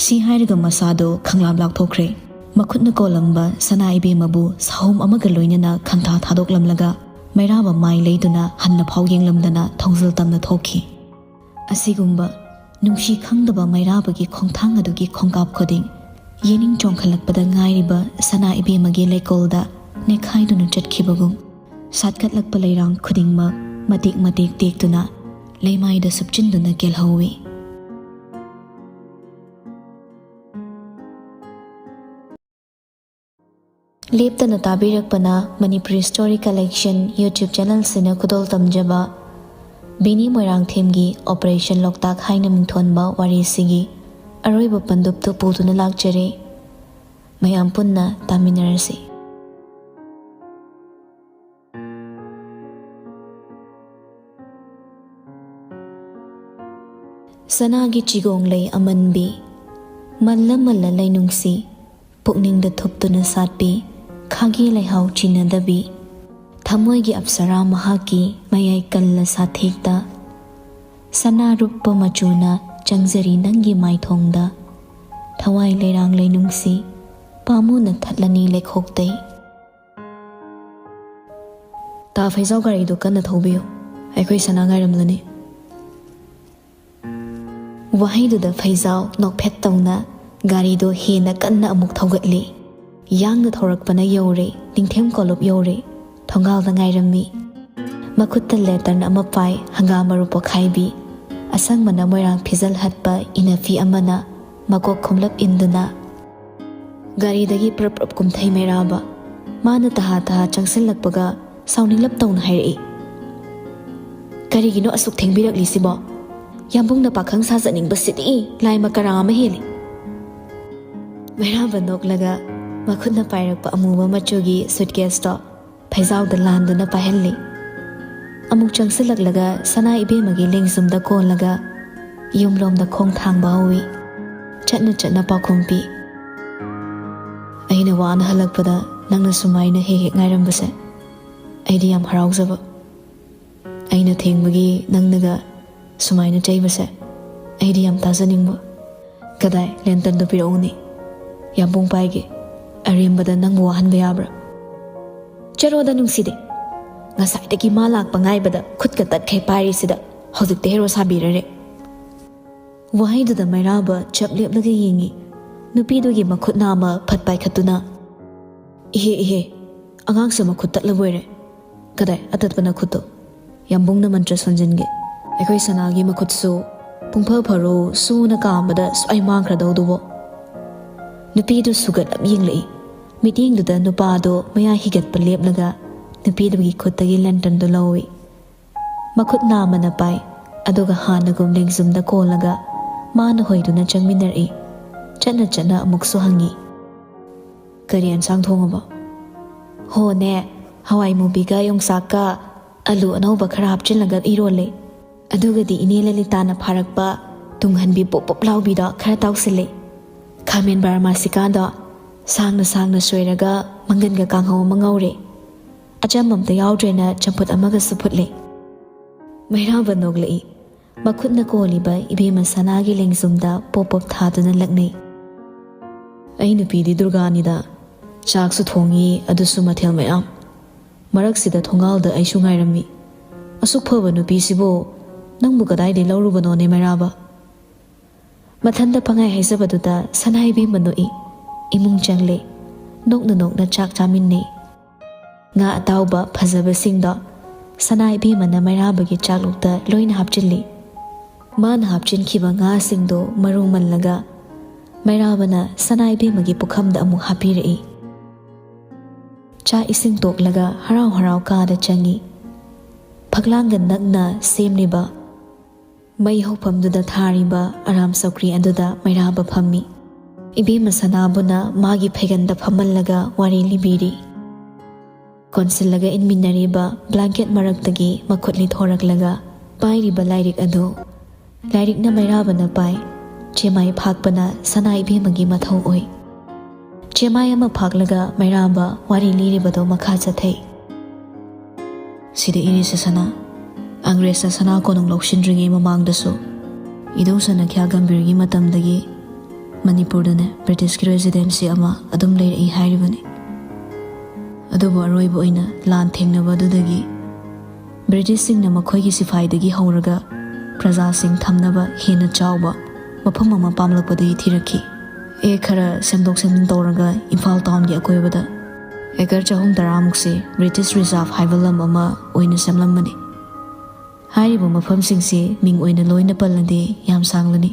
ꯁꯤ ꯍꯥꯏꯔꯒ ꯃꯁꯥꯗꯣ ꯈꯪꯂꯥꯞ ꯂꯥꯞꯊꯣꯛꯈ꯭ꯔꯦ꯫ ꯃꯈꯨꯠꯅ ꯀꯣꯜꯂꯝꯕ ꯁꯅꯥ ꯏꯕꯦꯝꯃꯕꯨ ꯁꯥꯍꯣꯝ ꯑꯃꯒ ꯂꯣꯏꯅꯅ ꯈꯟꯊꯥ ꯊꯥꯗꯣꯛꯂꯝꯂꯒ ꯃꯩꯔꯥꯕ ꯃꯥꯏ ꯂꯩꯗꯨꯅ ꯍꯟꯅ ꯐꯥꯎ ꯌꯦꯡꯂꯝꯗꯅ ꯊꯧꯖꯤꯜ ꯇꯝꯅ ꯊꯣꯛꯈꯤ꯫ ꯑꯁꯤꯒꯨꯝꯕ ꯅꯨꯡꯁꯤ ꯈꯪꯗꯕ ꯃꯩꯔꯥꯕꯒꯤ ꯈꯣꯡꯊꯥꯡ ꯑꯗꯨꯒꯤ ꯈꯣꯡꯀꯥꯞ ꯈꯨꯗꯤꯡ ꯌꯦꯅꯤꯡ ꯆꯣꯡꯈꯠꯂꯛꯄꯗ ꯉꯥꯏꯔꯤꯕ ꯁꯅꯥ ꯏꯕꯦꯝꯃꯒꯤ ꯂꯩꯀꯣꯜꯗ ꯅꯦꯛꯈꯥꯏꯗꯨꯅ ꯆꯠꯈꯤꯕꯒꯨꯝ, ꯁꯥꯠꯀꯠꯂꯛꯄ ꯂꯩꯔꯥꯡ ꯈꯨꯗꯤꯡꯃꯛ ꯃꯇꯦꯛ ꯃꯇꯦꯛ ꯇꯦꯛꯇꯨꯅ ꯂꯩꯃꯥꯏꯗ ꯁꯨꯞꯆꯤꯟꯗꯨꯅ ꯀꯦꯜꯍꯧꯏ꯫ ꯂꯦꯞꯇꯅ ꯇꯥꯕꯤꯔꯛꯄꯅ Manipuri Story Collection YouTube channel ꯁꯤꯅ ꯈꯨꯗꯣꯜ ꯇꯝꯖꯕ ꯕꯤꯅꯤ ꯃꯣꯏꯔꯥꯡꯊꯦꯝꯒꯤ Operation ꯂꯣꯛꯇꯥꯛ ꯍꯥꯏꯅ ꯃꯤꯡꯊꯣꯟꯕ ꯋꯥꯔꯤꯁꯤꯒꯤ ꯑꯔꯣꯏꯕ ꯄꯟꯗꯨꯞꯇꯨ ꯄꯨꯗꯨꯅ ꯂꯥꯛꯆꯔꯦ꯫ ꯃꯌꯥꯝ ꯄꯨꯟꯅ ꯇꯥꯃꯤꯟꯅꯔꯁꯤ꯫ ꯁꯅꯥꯒꯤ ꯆꯤꯒꯣꯡ ꯂꯩ ꯑꯃꯟꯕꯤ, ꯃꯜꯂ ꯃꯜꯂ ꯂꯩꯅꯨꯡꯁꯤ, ꯄꯨꯛꯅꯤꯡꯗ ꯊꯨꯞꯇꯨꯅ ꯁꯥꯠꯄꯤ, ꯈꯥꯒꯤ ꯂꯩꯍꯥꯎ ꯆꯤꯟꯅꯗꯕꯤ, ꯊꯃꯣꯏꯒꯤ ꯑꯞꯁꯔꯥ ꯃꯍꯥꯛꯀꯤ ꯃꯌꯥꯏ ꯀꯜꯂ ꯁꯥꯊꯦꯛꯇ꯫ ꯁꯅꯥ ꯔꯨꯞꯄ ꯃꯆꯨꯅ ꯆꯪꯖꯔꯤ ꯅꯪꯒꯤ ꯃꯥꯏꯊꯣꯡꯗ, ꯊꯋꯥꯏ ꯂꯩꯔꯥꯡ ꯂꯩꯅꯨꯡꯁꯤ, ꯄꯥꯝꯃꯨꯅ ꯊꯠꯂꯅꯤ ꯂꯩꯈꯣꯛꯇꯩ꯫ ꯇꯥ ꯐꯩꯖꯥꯎ ꯒꯥꯔꯤꯗꯨ ꯀꯟꯅ ꯊꯧꯕꯤꯌꯨ, ꯑꯩꯈꯣꯏ ꯁꯅꯥ ꯉꯥꯏꯔꯝꯂꯅꯤ꯫ ꯋꯥꯍꯩꯗꯨꯗ ꯐꯩꯖꯥꯎ ꯅꯣꯛꯐꯦꯠ ꯇꯧꯅ ꯒꯥꯔꯤꯗꯨ ꯍꯦꯟꯅ ꯀꯟꯅ ꯑꯃꯨꯛ ꯊꯧꯒꯠꯂꯤ꯫ ꯌꯥꯡꯅ ꯊꯧꯔꯛꯄꯅ ꯌꯧꯔꯦ, ꯅꯤꯡꯊꯦꯝ ꯀꯣꯂꯨꯞ ꯌꯧꯔꯦ꯫ ꯊꯣꯡꯒꯥꯜꯗ ꯉꯥꯏꯔꯝꯃꯤ꯫ ꯃꯈꯨꯠꯇ ꯂꯦꯇꯔꯟ ꯑꯃ ꯄꯥꯏ, ꯍꯪꯒꯥꯝ ꯃꯔꯨ ꯄꯣꯈꯥꯏꯕꯤ꯫ ꯑꯁꯪꯕꯅ ꯃꯣꯏꯔꯥꯡ ꯐꯤꯖꯜ ꯍꯠꯄ ꯏꯅꯐꯤ ꯑꯃꯅ ꯃꯀꯣꯛ ꯈꯨꯝꯂꯞ ꯏꯟꯗꯨꯅ ꯒꯥꯔꯤꯗꯒꯤ ꯄ꯭ꯔꯞ ꯄ꯭ꯔꯞ ꯀꯨꯝꯊꯩ ꯃꯩꯔꯥꯕ꯫ ꯃꯥꯅ ꯇꯍꯥ ꯇꯍꯥ ꯆꯪꯁꯤꯜꯂꯛꯄꯒ ꯁꯥꯎꯅꯤꯡꯂꯞ ꯇꯧꯅ ꯍꯥꯏꯔꯛꯏ, "ꯀꯔꯤꯒꯤꯅꯣ ꯑꯁꯨꯛ ꯊꯦꯡꯕꯤꯔꯛꯂꯤꯁꯤꯕꯣ? ꯌꯥꯝꯕꯨꯡꯅ ꯄꯥꯈꯪ ꯁꯥꯖꯅꯤꯡꯕꯁꯤꯗꯤ ꯂꯥꯏꯃ ꯀꯔꯥ ꯑꯃ ꯍꯦꯜꯂꯤ꯫" ꯃꯩꯔꯥꯕ ꯅꯣꯛꯂꯒ ꯃꯈꯨꯠꯅ ꯄꯥꯏꯔꯛꯄ ꯑꯃꯨꯕ ꯃꯆꯨꯒꯤ ꯁꯨꯠꯀꯦꯁꯇꯣ ꯐꯩꯖꯥꯎꯗ ꯂꯥꯟꯗꯨꯅ ꯄꯥꯏꯍꯜꯂꯤ꯫ ꯑꯃꯨꯛ ꯆꯪꯁꯤꯜꯂꯛꯂꯒ ꯁꯅꯥ ꯏꯕꯦꯝꯃꯒꯤ ꯂꯦꯡꯖꯨꯝꯗ ꯀꯣꯜꯂꯒ ꯌꯨꯝꯂꯣꯝꯗ ꯈꯣꯡ ꯊꯥꯡꯕ ꯍꯧꯏ꯫ ꯆꯠꯅ ꯆꯠꯅ ꯄꯥꯎꯈꯨꯝ ꯄꯤ, "ꯑꯩꯅ ꯋꯥꯅ ꯍꯜꯂꯛꯄꯗ ꯅꯪꯅ ꯁꯨꯃꯥꯏꯅ ꯍꯦꯛ ꯍꯦꯛ ꯉꯥꯏꯔꯝꯕꯁꯦ ꯑꯩꯗꯤ ꯌꯥꯝ ꯍꯔꯥꯎꯖꯕ꯫ ꯑꯩꯅ ꯊꯦꯡꯕꯒꯤ ꯅꯪꯅꯒ ꯁꯨꯃꯥꯏꯅ ꯆꯩꯕꯁꯦ ꯑꯩꯗꯤ ꯌꯥꯝ ꯇꯥꯖꯅꯤꯡꯕ꯫ ꯀꯗꯥꯏ, ꯂꯦꯟꯇꯟꯗꯣ ꯄꯤꯔꯛꯎꯅꯦ꯫ ꯌꯥꯝꯕꯨꯡ ꯄꯥꯏꯒꯦ꯫ ꯑꯔꯦꯝꯕꯗ ꯅꯪꯕꯨ ꯋꯥꯍꯟꯕ ꯌꯥꯕ꯭ꯔꯥ?" "ꯆꯠꯔꯣꯗ ꯅꯨꯡꯁꯤꯗꯦ꯫ ꯉꯁꯥꯏꯗꯒꯤ ꯃꯥ ꯂꯥꯛꯄ ꯉꯥꯏꯕꯗ ꯈꯨꯠꯀ ꯇꯠꯈꯩ ꯄꯥꯏꯔꯤꯁꯤꯗ ꯍꯧꯖꯤꯛꯇ ꯍꯦꯔꯣ ꯁꯥꯕꯤꯔꯔꯦ꯫" ꯋꯥꯍꯩꯗꯨꯗ ꯃꯩꯔꯥꯕ ꯆꯞ ꯂꯦꯞꯂꯒ ꯌꯦꯡꯉꯤ꯫ ꯅꯨꯄꯤꯗꯨꯒꯤ ꯃꯈꯨꯠ ꯅꯥꯝꯃ ꯐꯠ ꯄꯥꯏꯈꯠꯇꯨꯅ, "ꯏꯍꯦ, ꯏꯍꯦ, ꯑꯉꯥꯡꯁꯦ ꯃꯈꯨꯠ ꯇꯠꯂꯕꯣꯏꯔꯦ꯫ ꯀꯗꯥꯏ ꯑꯇꯠꯄ ꯅꯈꯨꯠꯇꯣ? ꯌꯥꯝꯕꯨꯡꯅ ꯃꯟꯇ꯭ꯔ ꯁꯣꯟꯖꯤꯟꯒꯦ꯫ ꯑꯩꯈꯣꯏ ꯁꯅꯥꯒꯤ ꯃꯈꯨꯠꯁꯨ ꯄꯨꯡꯐ ꯐꯔꯣ ꯁꯨꯅ ꯀꯥꯝꯕꯗ ꯁ꯭ꯋꯥꯏ ꯃꯥꯡꯈ꯭ꯔꯗꯧꯗꯨꯕꯣ?" ꯅꯨꯄꯤꯗꯨ ꯁꯨꯒꯠꯂꯞ ꯌꯦꯡꯂꯛꯏ꯫ ꯃꯤꯠꯌꯦꯡꯗꯨꯗ ꯅꯨꯄꯥꯗꯣ ꯃꯌꯥ ꯍꯤꯒꯠꯄ ꯂꯦꯞꯂꯒ ꯅꯨꯄꯤꯗꯨꯒꯤ ꯈꯨꯠꯇꯒꯤ ꯂꯦꯟꯇꯟꯗꯨ ꯂꯧꯏ꯫ ꯃꯈꯨꯠ ꯅꯥꯝꯃꯅ ꯄꯥꯏ, ꯑꯗꯨꯒ ꯍꯥꯟꯅꯒꯨꯝ ꯂꯦꯡꯖꯨꯝꯗ ꯀꯣꯜꯂꯒ ꯃꯥꯅ ꯍꯣꯏꯗꯨꯅ ꯆꯪꯃꯤꯟꯅꯔꯛꯏ꯫ ꯆꯠꯅ ꯆꯠꯅ ꯑꯃꯨꯛꯁꯨ ꯍꯪꯉꯤ, "ꯀꯔꯤ ꯑꯦꯟꯁꯥꯡ ꯊꯣꯡꯉꯕ?" "ꯍꯣꯅꯦ, ꯍꯋꯥꯏ ꯃꯨꯕꯤꯒ ꯌꯣꯡꯆꯥꯛꯀ ꯑꯂꯨ ꯑꯅꯧꯕ ꯈꯔ ꯍꯥꯞꯆꯤꯜꯂꯒ ꯏꯔꯣꯜꯂꯦ꯫ ꯑꯗꯨꯒꯗꯤ ꯏꯅꯦ ꯂꯂꯤꯇꯥꯅ ꯐꯥꯔꯛꯄ ꯇꯨꯡꯍꯟꯕꯤ ꯄꯨꯞ ꯄꯨꯞ ꯂꯥꯎꯕꯤꯗꯣ ꯈꯔ ꯇꯥꯎꯁꯤꯜꯂꯦ꯫ ꯈꯥꯃꯦꯟ ꯕꯥꯔꯃꯥꯁꯤꯀꯥꯗꯣ ꯁꯥꯡꯅ ꯁꯥꯡꯅ ꯁꯣꯏꯔꯒ ꯃꯪꯒꯟꯒ ꯀꯥꯡꯍꯧ ꯑꯃ ꯉꯧꯔꯦ꯫ ꯑꯆꯝꯕ ꯑꯝꯇ ꯌꯥꯎꯗ꯭ꯔꯦꯅ ꯆꯝꯐꯨꯠ ꯑꯃꯒꯁꯨ ꯐꯨꯠꯂꯦ꯫" ꯃꯩꯔꯥꯕ ꯅꯣꯛꯂꯛꯏ꯫ ꯃꯈꯨꯠꯅ ꯀꯣꯜꯂꯤꯕ ꯏꯕꯦꯝꯃ ꯁꯅꯥꯒꯤ ꯂꯦꯡꯖꯨꯝꯗ ꯄꯣꯞ ꯄꯣꯞ ꯊꯥꯗꯨꯅ ꯂꯛꯅꯩ꯫ "ꯑꯩ ꯅꯨꯄꯤꯗꯤ ꯗꯨꯔꯒꯥꯅꯤꯗ꯫ ꯆꯥꯛꯁꯨ ꯊꯣꯡꯉꯤ, ꯑꯗꯨꯁꯨ ꯃꯊꯦꯜ ꯃꯌꯥꯝ꯫ ꯃꯔꯛꯁꯤꯗ ꯊꯣꯡꯒꯥꯜꯗ ꯑꯩꯁꯨ ꯉꯥꯏꯔꯝꯃꯤ꯫ ꯑꯁꯨꯛ ꯐꯕ ꯅꯨꯄꯤꯁꯤꯕꯨ ꯅꯪꯕꯨ ꯀꯗꯥꯏꯗꯩ ꯂꯧꯔꯨꯕꯅꯣꯅꯦ ꯃꯩꯔꯥꯕ?" ꯃꯊꯟꯇ ꯄꯪꯍꯥꯏ ꯍꯥꯏꯖꯕꯗꯨꯗ ꯁꯅꯥ ꯏꯕꯦꯝꯃ ꯅꯣꯛꯏ꯫ ꯏꯃꯨꯡ ꯆꯪꯂꯦ꯫ ꯅꯣꯛꯅ ꯅꯣꯛꯅ ꯆꯥꯛ ꯆꯥꯃꯤꯟꯅꯩ꯫ ꯉꯥ ꯑꯇꯥꯎꯕ ꯐꯖꯕꯁꯤꯡꯗꯣ ꯁꯅꯥ ꯏꯕꯦꯝꯃꯅ ꯃꯩꯔꯥꯕꯒꯤ ꯆꯥꯛꯂꯨꯛꯇ ꯂꯣꯏꯅ ꯍꯥꯞꯆꯤꯜꯂꯤ꯫ ꯃꯥꯅ ꯍꯥꯞꯆꯤꯟꯈꯤꯕ ꯉꯥꯁꯤꯡꯗꯣ ꯃꯔꯨ ꯃꯜꯂꯒ ꯃꯩꯔꯥꯕꯅ ꯁꯅꯥ ꯏꯕꯦꯝꯃꯒꯤ ꯄꯨꯈꯝꯗ ꯑꯃꯨꯛ ꯍꯥꯞꯄꯤꯔꯛꯏ꯫ ꯆꯥꯛ ꯏꯁꯤꯡ ꯇꯣꯛꯂꯒ ꯍꯔꯥꯎ ꯍꯔꯥꯎ ꯀꯥꯗ ꯆꯪꯉꯤ꯫ ꯐꯛꯂꯥꯡꯒ ꯅꯛꯅ ꯁꯦꯝꯂꯤꯕ ꯃꯩ ꯍꯧꯐꯝꯗꯨꯗ ꯊꯥꯔꯤꯕ ꯑꯔꯥꯝ ꯆꯧꯀ꯭ꯔꯤ ꯑꯗꯨꯗ ꯃꯩꯔꯥꯕ ꯐꯝꯃꯤ꯫ ꯏꯕꯦꯝꯃ ꯁꯅꯥꯕꯨꯅ ꯃꯥꯒꯤ ꯐꯩꯒꯟꯗ ꯐꯝꯍꯜꯂꯒ ꯋꯥꯔꯤ ꯂꯤꯕꯤꯔꯤ꯫ ꯀꯣꯟꯁꯤꯜꯂꯒ ꯏꯟꯃꯤꯟꯅꯔꯤꯕ ꯕ꯭ꯂꯥꯡꯀꯦꯠ ꯃꯔꯛꯇꯒꯤ ꯃꯈꯨꯠ ꯂꯤꯊꯣꯔꯛꯂꯒ ꯄꯥꯏꯔꯤꯕ ꯂꯥꯏꯔꯤꯛ ꯑꯗꯨ ꯂꯥꯏꯔꯤꯛꯅ ꯃꯩꯔꯥꯕꯅ ꯄꯥꯏ꯫ ꯆꯦꯃꯥꯏ ꯐꯥꯛꯄꯅ ꯁꯅꯥ ꯏꯕꯦꯝꯃꯒꯤ ꯃꯊꯧ ꯑꯣꯏ꯫ ꯆꯦꯃꯥꯏ ꯑꯃ ꯐꯥꯛꯂꯒ ꯃꯩꯔꯥꯕ ꯋꯥꯔꯤ ꯂꯤꯔꯤꯕꯗꯣ ꯃꯈꯥ ꯆꯠꯊꯩ꯫ ꯁꯤꯗ ꯏꯔꯤꯁꯦ ꯁꯅꯥ, ꯑꯪꯒ꯭ꯔꯦꯖꯅ ꯁꯅꯥ ꯀꯣꯅꯨꯡ ꯂꯧꯁꯤꯟꯗ꯭ꯔꯤꯉꯩ ꯃꯃꯥꯡꯗꯁꯨ ꯏꯗꯧ ꯁꯅꯥꯈ꯭ꯌꯥ ꯒꯝꯚꯤꯔꯒꯤ ꯃꯇꯝꯗꯒꯤ ꯃꯅꯤꯄꯨꯔꯗꯅꯦ ꯕ꯭ꯔꯤꯇꯤꯁꯀꯤ ꯔꯦꯁꯤꯗꯦꯟꯁꯤ ꯑꯃ ꯑꯗꯨꯝ ꯂꯩꯔꯛꯏ ꯍꯥꯏꯔꯤꯕꯅꯤ꯫ ꯑꯗꯨꯕꯨ ꯑꯔꯣꯏꯕ ꯑꯣꯏꯅ ꯂꯥꯟ ꯊꯦꯡꯅꯕ ꯑꯗꯨꯗꯒꯤ ꯕ꯭ꯔꯤꯇꯤꯁꯁꯤꯡꯅ ꯃꯈꯣꯏꯒꯤ ꯁꯤꯐꯥꯏꯗꯒꯤ ꯍꯧꯔꯒ ꯄ꯭ꯔꯖꯥꯁꯤꯡ ꯊꯝꯅꯕ ꯍꯦꯟꯅ ꯆꯥꯎꯕ ꯃꯐꯝ ꯑꯃ ꯄꯥꯝꯂꯛꯄꯗꯒꯤ ꯊꯤꯔꯛꯈꯤ꯫ ꯑꯦ ꯈꯔ ꯁꯦꯝꯗꯣꯛ ꯁꯦꯝꯖꯤꯟ ꯇꯧꯔꯒ ꯏꯝꯐꯥꯜ ꯇꯥꯎꯟꯒꯤ ꯑꯀꯣꯏꯕꯗ ꯑꯦꯀꯔ ꯆꯍꯨꯝ ꯇꯔꯥꯃꯨꯛꯁꯦ ꯕ꯭ꯔꯤꯇꯤꯁ ꯔꯤꯖꯥꯔꯚ ꯍꯥꯏꯕ ꯂꯝ ꯑꯃ ꯑꯣꯏꯅ ꯁꯦꯝꯂꯝꯕꯅꯤ꯫ ꯍꯥꯏꯔꯤꯕ ꯃꯐꯝꯁꯤꯡꯁꯤ ꯃꯤꯡ ꯑꯣꯏꯅ ꯂꯣꯏꯅ ꯄꯜꯂꯗꯤ ꯌꯥꯝ ꯁꯥꯡꯂꯅꯤ꯫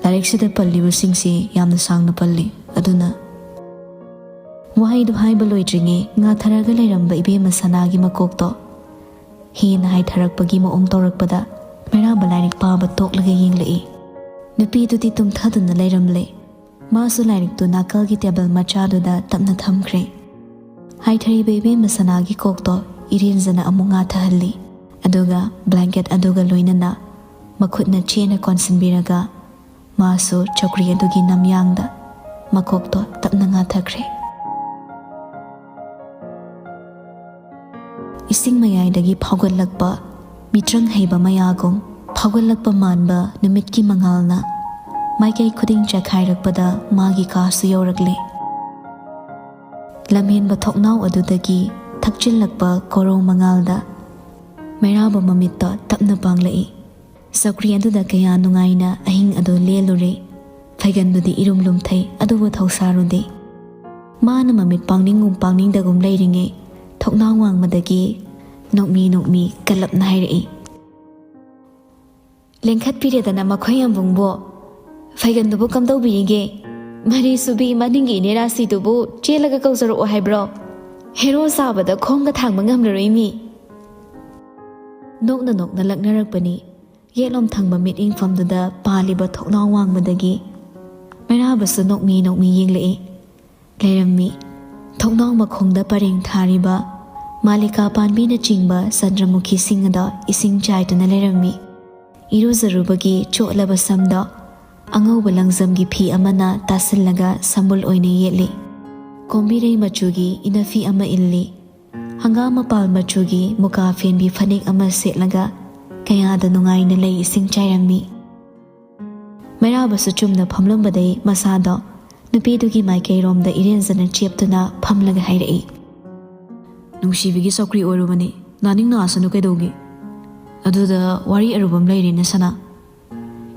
ꯂꯥꯏꯔꯤꯛꯁꯤꯗ ꯄꯜꯂꯤꯕꯁꯤꯡꯁꯤ ꯌꯥꯝꯅ ꯁꯥꯡꯅ ꯄꯜꯂꯤ꯫ ꯑꯗꯨꯅ ꯋꯥꯍꯩꯗꯨ ꯍꯥꯏꯕ ꯂꯣꯏꯗ꯭ꯔꯤꯉꯩ ꯉꯥꯊꯔꯒ ꯂꯩꯔꯝꯕ ꯏꯕꯦꯝꯃ ꯁꯅꯥꯒꯤ ꯃꯀꯣꯛꯇꯣ ꯍꯦꯟꯅ ꯍꯥꯏꯊꯔꯛꯄꯒꯤ ꯃꯑꯣꯡ ꯇꯧꯔꯛꯄꯗ ꯃꯩꯔꯥꯕ ꯂꯥꯏꯔꯤꯛ ꯄꯥꯕ ꯇꯣꯛꯂꯒ ꯌꯦꯡꯂꯛꯏ꯫ ꯅꯨꯄꯤꯗꯨꯗꯤ ꯇꯨꯝꯊꯗꯨꯅ ꯂꯩꯔꯝꯂꯦ꯫ ꯃꯥꯁꯨ ꯂꯥꯏꯔꯤꯛꯇꯨ ꯅꯥꯀꯜꯒꯤ ꯇꯦꯕꯜ ꯃꯆꯥꯗꯨꯗ ꯇꯞꯅ ꯊꯝꯈ꯭ꯔꯦ꯫ ꯍꯥꯏꯊꯔꯤꯕ ꯏꯕꯦꯝꯃ ꯁꯅꯥꯒꯤ ꯀꯣꯛꯇꯣ ꯏꯔꯦꯟꯖꯅ ꯑꯃꯨꯛ ꯉꯥꯊꯍꯜꯂꯤ꯫ ꯑꯗꯨꯒ ꯕ꯭ꯂꯥꯡꯀꯦꯠ ꯑꯗꯨꯒ ꯂꯣꯏꯅꯅ ꯃꯈꯨꯠꯅ ꯆꯦꯠꯅ ꯀꯣꯟꯁꯤꯟꯕꯤꯔꯒ ꯃꯥꯁꯨ ꯆꯧꯀ꯭ꯔꯤ ꯑꯗꯨꯒꯤ ꯅꯝꯌꯥꯡꯗ ꯃꯀꯣꯛꯇꯣ ꯇꯞꯅ ꯉꯥꯊꯈ꯭ꯔꯦ꯫ ꯏꯁꯤꯡ ꯃꯌꯥꯏꯗꯒꯤ ꯐꯥꯎꯒꯠꯂꯛꯄ ꯃꯤꯇ꯭ꯔꯪ ꯍꯩꯕ ꯃꯌꯥꯒꯨꯝ ꯐꯥꯎꯒꯠꯂꯛꯄ ꯃꯥꯟꯕ ꯅꯨꯃꯤꯠꯀꯤ ꯃꯉꯥꯜꯅ ꯃꯥꯏꯀꯩ ꯈꯨꯗꯤꯡ ꯆꯥꯏꯈꯥꯏꯔꯛꯄꯗ ꯃꯥꯒꯤ ꯀꯥꯁꯨ ꯌꯧꯔꯛꯂꯦ꯫ ꯂꯝꯍꯦꯟꯕ ꯊꯣꯛꯅꯥꯎ ꯑꯗꯨꯗꯒꯤ ꯊꯛꯆꯤꯜꯂꯛꯄ ꯀꯣꯔꯧ ꯃꯉꯥꯜꯗ ꯃꯩꯔꯥꯕ ꯃꯃꯤꯠꯇꯣ ꯇꯞꯅ ꯄꯥꯡꯂꯛꯏ꯫ ꯆꯧꯀ꯭ꯔꯤ ꯑꯗꯨꯗ ꯀꯌꯥ ꯅꯨꯡꯉꯥꯏꯅ ꯑꯍꯤꯡ ꯑꯗꯨ ꯂꯦꯜꯂꯨꯔꯦ꯫ ꯐꯩꯒꯟꯗꯨꯗꯤ ꯏꯔꯨꯝ ꯂꯨꯝꯊꯩ, ꯑꯗꯨꯕꯨ ꯊꯧꯁꯥꯔꯨꯗꯦ꯫ ꯃꯥꯅ ꯃꯃꯤꯠ ꯄꯥꯡꯅꯤꯡꯒꯨꯝ ꯄꯥꯡꯅꯤꯡꯗꯒꯨꯝ ꯂꯩꯔꯤꯉꯩ ꯊꯣꯡꯅꯥꯎ ꯋꯥꯡꯃꯗꯒꯤ ꯅꯣꯛꯃꯤ ꯅꯣꯛꯃꯤ ꯀꯜꯂꯞꯅ ꯍꯥꯏꯔꯛꯏ꯫ "ꯂꯦꯡꯈꯠꯄꯤꯔꯦꯗꯅ ꯃꯈꯣꯏ ꯌꯥꯝꯕꯨꯡꯕꯣ꯫ ꯐꯩꯒꯟꯗꯨꯕꯨ ꯀꯝꯗꯧꯕꯤꯔꯤꯒꯦ? ꯃꯔꯤ ꯁꯨꯕꯤ ꯃꯅꯤꯡꯒꯤ ꯏꯅꯦ ꯔꯥꯁꯤꯗꯨꯕꯨ ꯆꯦꯜꯂꯒ ꯀꯧꯖꯔꯛꯑꯣ ꯍꯥꯏꯕ꯭ꯔꯣ? ꯍꯦꯔꯣ ꯆꯥꯕꯗ ꯈꯣꯡꯒ ꯊꯥꯡꯕ ꯉꯝꯂꯔꯣꯏ ꯃꯤ꯫" ꯅꯣꯛꯅ ꯅꯣꯛꯅ ꯂꯛꯅꯔꯛꯄꯅꯤ꯫ ꯌꯦꯠꯂꯣꯝ ꯊꯪꯕ ꯃꯤꯠꯌꯦꯡꯐꯝꯗꯨꯗ ꯄꯥꯜꯂꯤꯕ ꯊꯣꯡꯅꯥꯎ ꯋꯥꯡꯃꯗꯒꯤ ꯃꯩꯔꯥꯕꯁꯨ ꯅꯣꯛꯃꯤ ꯅꯣꯛꯃꯤ ꯌꯦꯡꯂꯛꯏ꯫ ꯂꯩꯔꯝꯃꯤ꯫ ꯊꯣꯡꯅꯥꯎ ꯃꯈꯣꯡꯗ ꯄꯔꯦꯡ ꯊꯥꯔꯤꯕ ꯃꯥꯂꯤꯀꯥ ꯄꯥꯟꯕꯤꯅꯆꯤꯡꯕ ꯆꯟꯗ꯭ꯔꯃꯨꯈꯤꯁꯤꯡ ꯑꯗꯣ ꯏꯁꯤꯡ ꯆꯥꯏꯗꯨꯅ ꯂꯩꯔꯝꯃꯤ꯫ ꯏꯔꯨꯖꯔꯨꯕꯒꯤ ꯆꯣꯠꯂꯕ ꯁꯝꯗꯣ ꯑꯉꯧꯕ ꯂꯪꯖꯝꯒꯤ ꯐꯤ ꯑꯃꯅ ꯇꯥꯁꯤꯜꯂꯒ ꯁꯝꯕꯨꯜ ꯑꯣꯏꯅ ꯌꯦꯠꯂꯤ꯫ ꯀꯣꯝꯕꯤꯔꯩ ꯃꯆꯨꯒꯤ ꯏꯅꯐꯤ ꯑꯃ ꯏꯜꯂꯤ꯫ ꯍꯪꯒꯥꯝ ꯃꯄꯥꯜ ꯃꯆꯨꯒꯤ ꯃꯨꯀꯥ ꯐꯦꯟꯕꯤ ꯐꯅꯦꯛ ꯑꯃ ꯁꯦꯠꯂꯒ ꯀꯌꯥꯗ ꯅꯨꯡꯉꯥꯏꯅ ꯂꯩ ꯏꯁꯤꯡ ꯆꯥꯏꯔꯝꯃꯤ꯫ ꯃꯩꯔꯥꯕꯁꯨ ꯆꯨꯝꯅ ꯐꯝꯂꯝꯕꯗꯩ ꯃꯁꯥꯗꯣ ꯅꯨꯄꯤꯗꯨꯒꯤ ꯃꯥꯏꯀꯩꯔꯣꯝꯗ ꯏꯔꯦꯟꯖꯅ ꯆꯦꯞꯇꯨꯅ ꯐꯝꯂꯒ ꯍꯥꯏꯔꯛꯏ꯫ "ꯅꯨꯡꯁꯤꯕꯤꯒꯤ ꯆꯧꯀ꯭ꯔꯤ ꯑꯣꯏꯔꯨꯕꯅꯤ, ꯅꯥꯅꯤꯡ ꯅꯥꯁꯅꯨ ꯀꯩꯗꯧꯒꯦ? ꯑꯗꯨꯗ ꯋꯥꯔꯤ ꯑꯔꯨꯕ ꯑꯃ ꯂꯩꯔꯦꯅꯦ ꯁꯅꯥ꯫"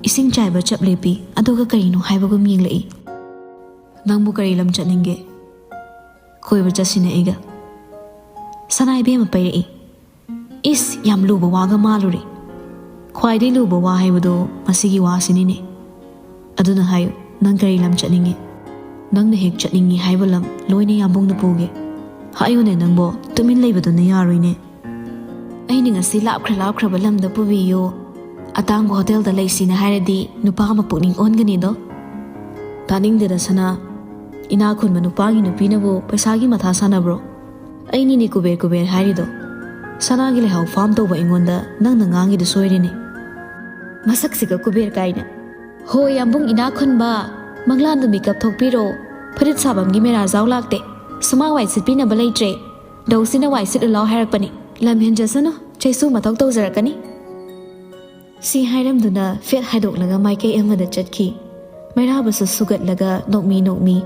ꯏꯁꯤꯡ ꯆꯥꯏꯕ ꯆꯞ ꯂꯦꯞꯄꯤ, ꯑꯗꯨꯒ ꯀꯔꯤꯅꯣ ꯍꯥꯏꯕꯒꯨꯝ ꯌꯦꯡꯂꯛꯏ꯫ "ꯅꯪꯕꯨ ꯀꯔꯤ ꯂꯝ ꯆꯠꯅꯤꯡꯒꯦ? ꯀꯣꯏꯕ ꯆꯠꯁꯤꯅꯦ ꯑꯩꯒ꯫" ꯁꯅꯥ ꯏꯕꯦꯝꯃ ꯄꯩꯔꯛꯏ꯫ "ꯏꯁ, ꯌꯥꯝ ꯂꯨꯕ ꯋꯥꯒ ꯃꯥꯜꯂꯨꯔꯦ꯫ ꯈ꯭ꯋꯥꯏꯗꯩ ꯂꯨꯕ ꯋꯥ ꯍꯥꯏꯕꯗꯣ ꯃꯁꯤꯒꯤ ꯋꯥꯁꯤꯅꯤꯅꯦ꯫ ꯑꯗꯨꯅ ꯍꯥꯏꯌꯨ, ꯅꯪ ꯀꯔꯤ ꯂꯝ ꯆꯠꯅꯤꯡꯉꯤ? ꯅꯪꯅ ꯍꯦꯛ ꯆꯠꯅꯤꯡꯉꯤ ꯍꯥꯏꯕ ꯂꯝ ꯂꯣꯏꯅ ꯌꯥꯝꯕꯨꯡꯅ ꯄꯨꯒꯦ꯫ ꯍꯥꯏꯌꯨꯅꯦ ꯅꯪꯕꯣ, ꯇꯨꯃꯤꯟ ꯂꯩꯕꯗꯨꯅ ꯌꯥꯔꯣꯏꯅꯦ꯫" "ꯑꯩꯅ ꯉꯁꯤ ꯂꯥꯞꯈ꯭ꯔ ꯂꯥꯞꯈ꯭ꯔꯕ ꯂꯝꯗ ꯄꯨꯕꯤꯌꯨ, ꯑꯇꯥꯡꯕ ꯍꯣꯇꯦꯜꯗ ꯂꯩꯁꯤꯅ ꯍꯥꯏꯔꯗꯤ ꯅꯨꯄꯥ ꯑꯃ ꯄꯨꯛꯅꯤꯡ ꯑꯣꯟꯒꯅꯤꯗꯣ꯫" "ꯇꯥꯅꯤꯡꯗꯦꯗ ꯁꯅꯥ, ꯏꯅꯥꯛ ꯈꯨꯟꯕ ꯅꯨꯄꯥꯒꯤ ꯅꯨꯄꯤꯅꯕꯨ ꯄꯩꯁꯥꯒꯤ ꯃꯊꯥ ꯁꯥꯟꯅꯕ꯭ꯔꯣ? ꯑꯩꯅꯤꯅꯦ ꯀꯨꯕꯦꯔ ꯀꯨꯕꯦꯔ ꯍꯥꯏꯔꯤꯗꯣ꯫ ꯁꯅꯥꯒꯤ ꯂꯩꯍꯥꯎ ꯐꯥꯝ ꯇꯧꯕ ꯑꯩꯉꯣꯟꯗ ꯅꯪꯅ ꯉꯥꯡꯉꯤꯗꯨ ꯁꯣꯏꯔꯦꯅꯦ꯫" "ꯃꯁꯛꯁꯤꯒ ꯀꯨꯕꯦꯔ ꯀꯥꯏꯅ꯫ ꯍꯣ ꯌꯥꯝꯕꯨꯡ ꯏꯅꯥꯛ ꯈꯨꯟꯕ, ꯃꯪꯂꯥꯟꯗ ꯃꯤꯀꯞ ꯊꯣꯛꯄꯤꯔꯣ꯫ ꯐꯨꯔꯤꯠ ꯁꯥꯐꯝꯒꯤ ꯃꯦꯔꯥꯖꯥꯎ ꯂꯥꯛꯇꯦ꯫ ꯁꯨꯃꯥꯡ ꯋꯥꯏ ꯁꯤꯠꯄꯤꯅꯕ ꯂꯩꯇ꯭ꯔꯦ꯫ ꯗꯧꯁꯤꯅ ꯋꯥꯏ ꯁꯤꯠꯂꯨ ꯂꯥꯎ ꯍꯥꯏꯔꯛꯄꯅꯤ꯫ ꯂꯝ ꯍꯦꯟꯖꯁꯅꯨ, ꯆꯩꯁꯨ ꯃꯊꯧ ꯇꯧꯖꯔꯛꯀꯅꯤ꯫" ꯁꯤ ꯍꯥꯏꯔꯝꯗꯨꯅ ꯐꯦꯠ ꯍꯥꯏꯗꯣꯛꯂꯒ ꯃꯥꯏꯀꯩ ꯑꯃꯗ ꯆꯠꯈꯤ꯫ ꯃꯩꯔꯥꯕꯁꯨ ꯁꯨꯒꯠꯂꯒ ꯅꯣꯛꯃꯤ ꯅꯣꯛꯃꯤ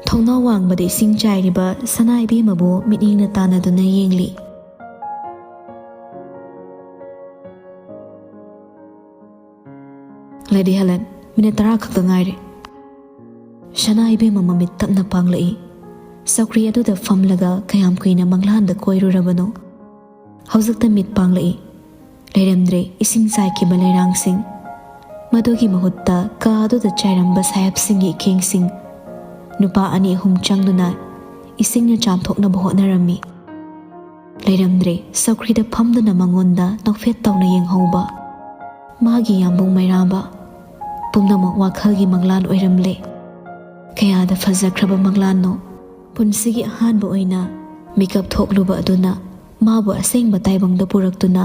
ꯊꯣꯡꯅꯥꯎ ꯋꯥꯡꯃꯗ ꯏꯁꯤꯡ ꯆꯥꯏꯔꯤꯕ ꯁꯅꯥ ꯏꯕꯦꯝꯃꯕꯨ ꯃꯤꯠꯌꯦꯡꯅ ꯇꯥꯟꯅꯗꯨꯅ ꯌꯦꯡꯂꯤ꯫ "ꯂꯦꯗꯤ ꯍꯦꯂꯦꯟ, ꯃꯤꯅꯤꯠ ꯇꯔꯥ ꯈꯛꯇ ꯉꯥꯏꯔꯦ꯫" ꯁꯅꯥ ꯏꯕꯦꯝꯃ ꯃꯃꯤꯠ ꯇꯞꯅ ꯄꯥꯡꯂꯛꯏ꯫ ꯆꯧꯀ꯭ꯔꯤ ꯑꯗꯨꯗ ꯐꯝꯂꯒ ꯀꯌꯥꯝ ꯀꯨꯏꯅ ꯃꯪꯂꯥꯟꯗ ꯀꯣꯏꯔꯨꯔꯕꯅꯣ? ꯍꯧꯖꯤꯛꯇ ꯃꯤꯠ ꯄꯥꯡꯂꯛꯏ꯫ ꯂꯩꯔꯝꯗ꯭ꯔꯦ ꯏꯁꯤꯡ ꯆꯥꯏꯈꯤꯕ ꯂꯩꯔꯥꯡꯁꯤꯡ꯫ ꯃꯗꯨꯒꯤ ꯃꯍꯨꯠꯇ ꯀꯥ ꯑꯗꯨꯗ ꯆꯥꯏꯔꯝꯕ ꯁꯥꯍꯦꯕꯁꯤꯡꯒꯤ ꯏꯈꯦꯡꯁꯤꯡ꯫ ꯅꯨꯄꯥ ꯑꯅꯤ ꯑꯍꯨꯝ ꯆꯪꯗꯨꯅ ꯏꯁꯤꯡꯅ ꯆꯥꯝꯊꯣꯛꯅꯕ ꯍꯣꯠꯅꯔꯝꯃꯤ꯫ ꯂꯩꯔꯝꯗ꯭ꯔꯦ ꯆꯧꯀ꯭ꯔꯤꯗ ꯐꯝꯗꯨꯅ ꯃꯉꯣꯟꯗ ꯅꯣꯛꯐꯦꯠ ꯇꯧꯅ ꯌꯦꯡꯍꯧꯕ ꯃꯥꯒꯤ ꯌꯥꯝꯕꯨꯡ ꯃꯩꯔꯥꯕ꯫ ꯄꯨꯝꯅꯃꯛ ꯋꯥꯈꯜꯒꯤ ꯃꯪꯂꯥꯟ ꯑꯣꯏꯔꯝꯂꯦ꯫ ꯀꯌꯥꯗ ꯐꯖꯈ꯭ꯔꯕ ꯃꯪꯂꯥꯟꯅꯣ! ꯄꯨꯟꯁꯤꯒꯤ ꯑꯍꯥꯟꯕ ꯑꯣꯏꯅ ꯃꯤꯀꯞ ꯊꯣꯛꯂꯨꯕ ꯑꯗꯨꯅ ꯃꯥꯕꯨ ꯑꯁꯦꯡꯕ ꯇꯥꯏꯕꯪꯗ ꯄꯨꯔꯛꯇꯨꯅ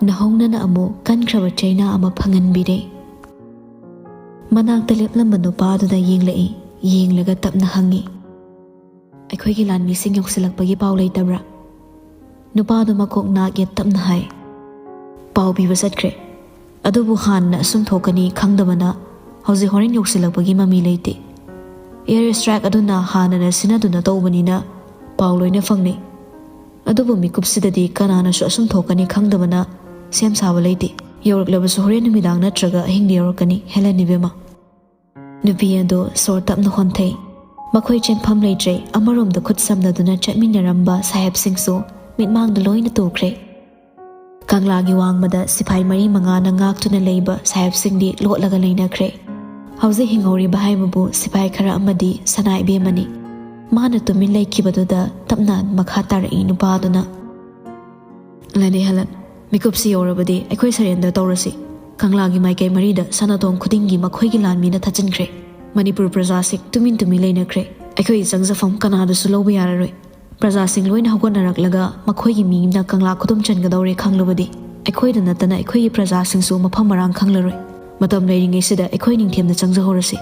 ꯅꯧꯍꯧꯅꯅ ꯑꯃꯨꯛ ꯀꯟꯈ꯭ꯔꯕ ꯆꯩꯅꯥ ꯑꯃ ꯐꯪꯍꯟꯕꯤꯔꯦ꯫ ꯃꯅꯥꯛꯇ ꯂꯦꯞꯂꯝꯕ ꯅꯨꯄꯥꯗꯨꯗ ꯌꯦꯡꯂꯛꯏ꯫ ꯌꯦꯡꯂꯒ ꯇꯞꯅ ꯍꯪꯉꯤ, "ꯑꯩꯈꯣꯏꯒꯤ ꯂꯥꯟꯃꯤꯁꯤꯡ ꯌꯧꯁꯤꯜꯂꯛꯄꯒꯤ ꯄꯥꯎ ꯂꯩꯇꯕ꯭ꯔꯥ?" ꯅꯨꯄꯥꯗꯨ ꯃꯀꯣꯛ ꯅꯥꯛ ꯌꯦꯠ ꯇꯞꯅ ꯍꯥꯏ, "ꯄꯥꯎ ꯄꯤꯕ ꯆꯠꯈ꯭ꯔꯦ, ꯑꯗꯨꯕꯨ ꯍꯥꯟꯅ ꯑꯁꯨꯝ ꯊꯣꯛꯀꯅꯤ ꯈꯪꯗꯕꯅ ꯍꯧꯖꯤꯛ ꯍꯣꯔꯦꯟ ꯌꯧꯁꯤꯜꯂꯛꯄꯒꯤ ꯃꯃꯤ ꯂꯩꯇꯦ꯫ ꯑꯦꯌꯔ ꯁ꯭ꯇ꯭ꯔꯥꯏꯛ ꯑꯗꯨꯅ ꯍꯥꯟꯅꯅ ꯁꯤꯟꯅꯗꯨꯅ ꯇꯧꯕꯅꯤꯅ ꯄꯥꯎ ꯂꯣꯏꯅ ꯐꯪꯅꯩ꯫ ꯑꯗꯨꯕꯨ ꯃꯤꯀꯨꯞꯁꯤꯗꯗꯤ ꯀꯅꯥꯅꯁꯨ ꯑꯁꯨꯝ ꯊꯣꯛꯀꯅꯤ ꯈꯪꯗꯕꯅ ꯁꯦꯝ ꯁꯥꯕ ꯂꯩꯇꯦ꯫ ꯌꯧꯔꯛꯂꯕꯁꯨ ꯍꯣꯔꯦꯟ ꯅꯨꯃꯤꯗꯥꯡ ꯅꯠꯇ꯭ꯔꯒ ꯑꯍꯤꯡꯗ ꯌꯧꯔꯛꯀꯅꯤ, ꯍꯦꯂꯦꯟ ꯏꯕꯦꯝꯃ꯫" ꯅꯨꯄꯤ ꯑꯗꯨ ꯁꯣꯔ ꯇꯞꯅ ꯍꯣꯟꯊꯩ꯫ ꯃꯈꯣꯏ ꯆꯦꯟꯐꯝ ꯂꯩꯇ꯭ꯔꯦ꯫ ꯑꯃꯔꯣꯝꯗ ꯈꯨꯠ ꯁꯝꯅꯗꯨꯅ ꯆꯠꯃꯤꯟꯅꯔꯝꯕ ꯁꯥꯍꯦꯕꯁꯤꯡꯁꯨ ꯃꯤꯠꯃꯥꯡꯗ ꯂꯣꯏꯅ ꯇꯨꯈ꯭ꯔꯦ꯫ ꯀꯪꯂꯥꯒꯤ ꯋꯥꯡꯃꯗ ꯁꯤꯐꯥꯏ ꯃꯔꯤ ꯃꯉꯥꯅ ꯉꯥꯛꯇꯨꯅ ꯂꯩꯕ ꯁꯥꯍꯦꯕꯁꯤꯡꯗꯤ ꯂꯣꯠꯂꯒ ꯂꯩꯅꯈ꯭ꯔꯦ꯫ ꯍꯧꯖꯤꯛ ꯍꯤꯡꯍꯧꯔꯤꯕ ꯍꯥꯏꯕꯕꯨ ꯁꯤꯐꯥꯏ ꯈꯔ ꯑꯃꯗꯤ ꯁꯅꯥ ꯏꯕꯦꯝꯃꯅꯤ꯫ ꯃꯥꯅ ꯇꯨꯃꯤꯟ ꯂꯩꯈꯤꯕꯗꯨꯗ ꯇꯞꯅ ꯃꯈꯥ ꯇꯥꯔꯛꯏ ꯅꯨꯄꯥꯗꯨꯅ, "ꯂꯦꯗꯤ ꯍꯦꯂꯦꯟ, ꯃꯤꯀꯨꯞꯁꯤ ꯌꯧꯔꯕꯗꯤ ꯑꯩꯈꯣꯏ ꯁꯔꯦꯟꯗꯔ ꯇꯧꯔꯁꯤ꯫ ꯀꯪꯂꯥꯒꯤ ꯃꯥꯏꯀꯩ ꯃꯔꯤꯗ ꯁꯅꯥꯇꯣꯡ ꯈꯨꯗꯤꯡꯒꯤ ꯃꯈꯣꯏꯒꯤ ꯂꯥꯟꯃꯤꯅ ꯊꯠꯆꯤꯟꯈ꯭ꯔꯦ꯫ ꯃꯅꯤꯄꯨꯔ ꯄ꯭ꯔꯖꯥꯁꯤꯡ ꯇꯨꯃꯤꯟ ꯇꯨꯃꯤꯟ ꯂꯩꯅꯈ꯭ꯔꯦ꯫ ꯑꯩꯈꯣꯏꯒꯤ ꯆꯪꯖꯐꯝ ꯀꯅꯥꯗꯁꯨ ꯂꯧꯕ ꯌꯥꯔꯔꯣꯏ꯫ ꯄ꯭ꯔꯖꯥꯁꯤꯡ ꯂꯣꯏꯅ ꯍꯧꯒꯠꯅꯔꯛꯂꯒ ꯃꯈꯣꯏꯒꯤ ꯃꯤ ꯑꯃꯅ ꯀꯪꯂꯥ ꯈꯨꯗꯨꯝ ꯆꯟꯒꯗꯧꯔꯦ ꯈꯪꯂꯕꯗꯤ ꯑꯩꯈꯣꯏꯗ ꯅꯠꯇꯅ ꯑꯩꯈꯣꯏꯒꯤ ꯄ꯭ꯔꯖꯥꯁꯤꯡꯁꯨ ꯃꯐꯝ ꯃꯔꯥꯡ ꯈꯪꯂꯔꯣꯏ꯫ ꯃꯇꯝ ꯂꯩꯔꯤꯉꯩꯁꯤꯗ ꯑꯩꯈꯣꯏ ꯅꯤꯡꯊꯦꯝꯗ ꯆꯪꯖꯍꯧꯔꯁꯤ꯫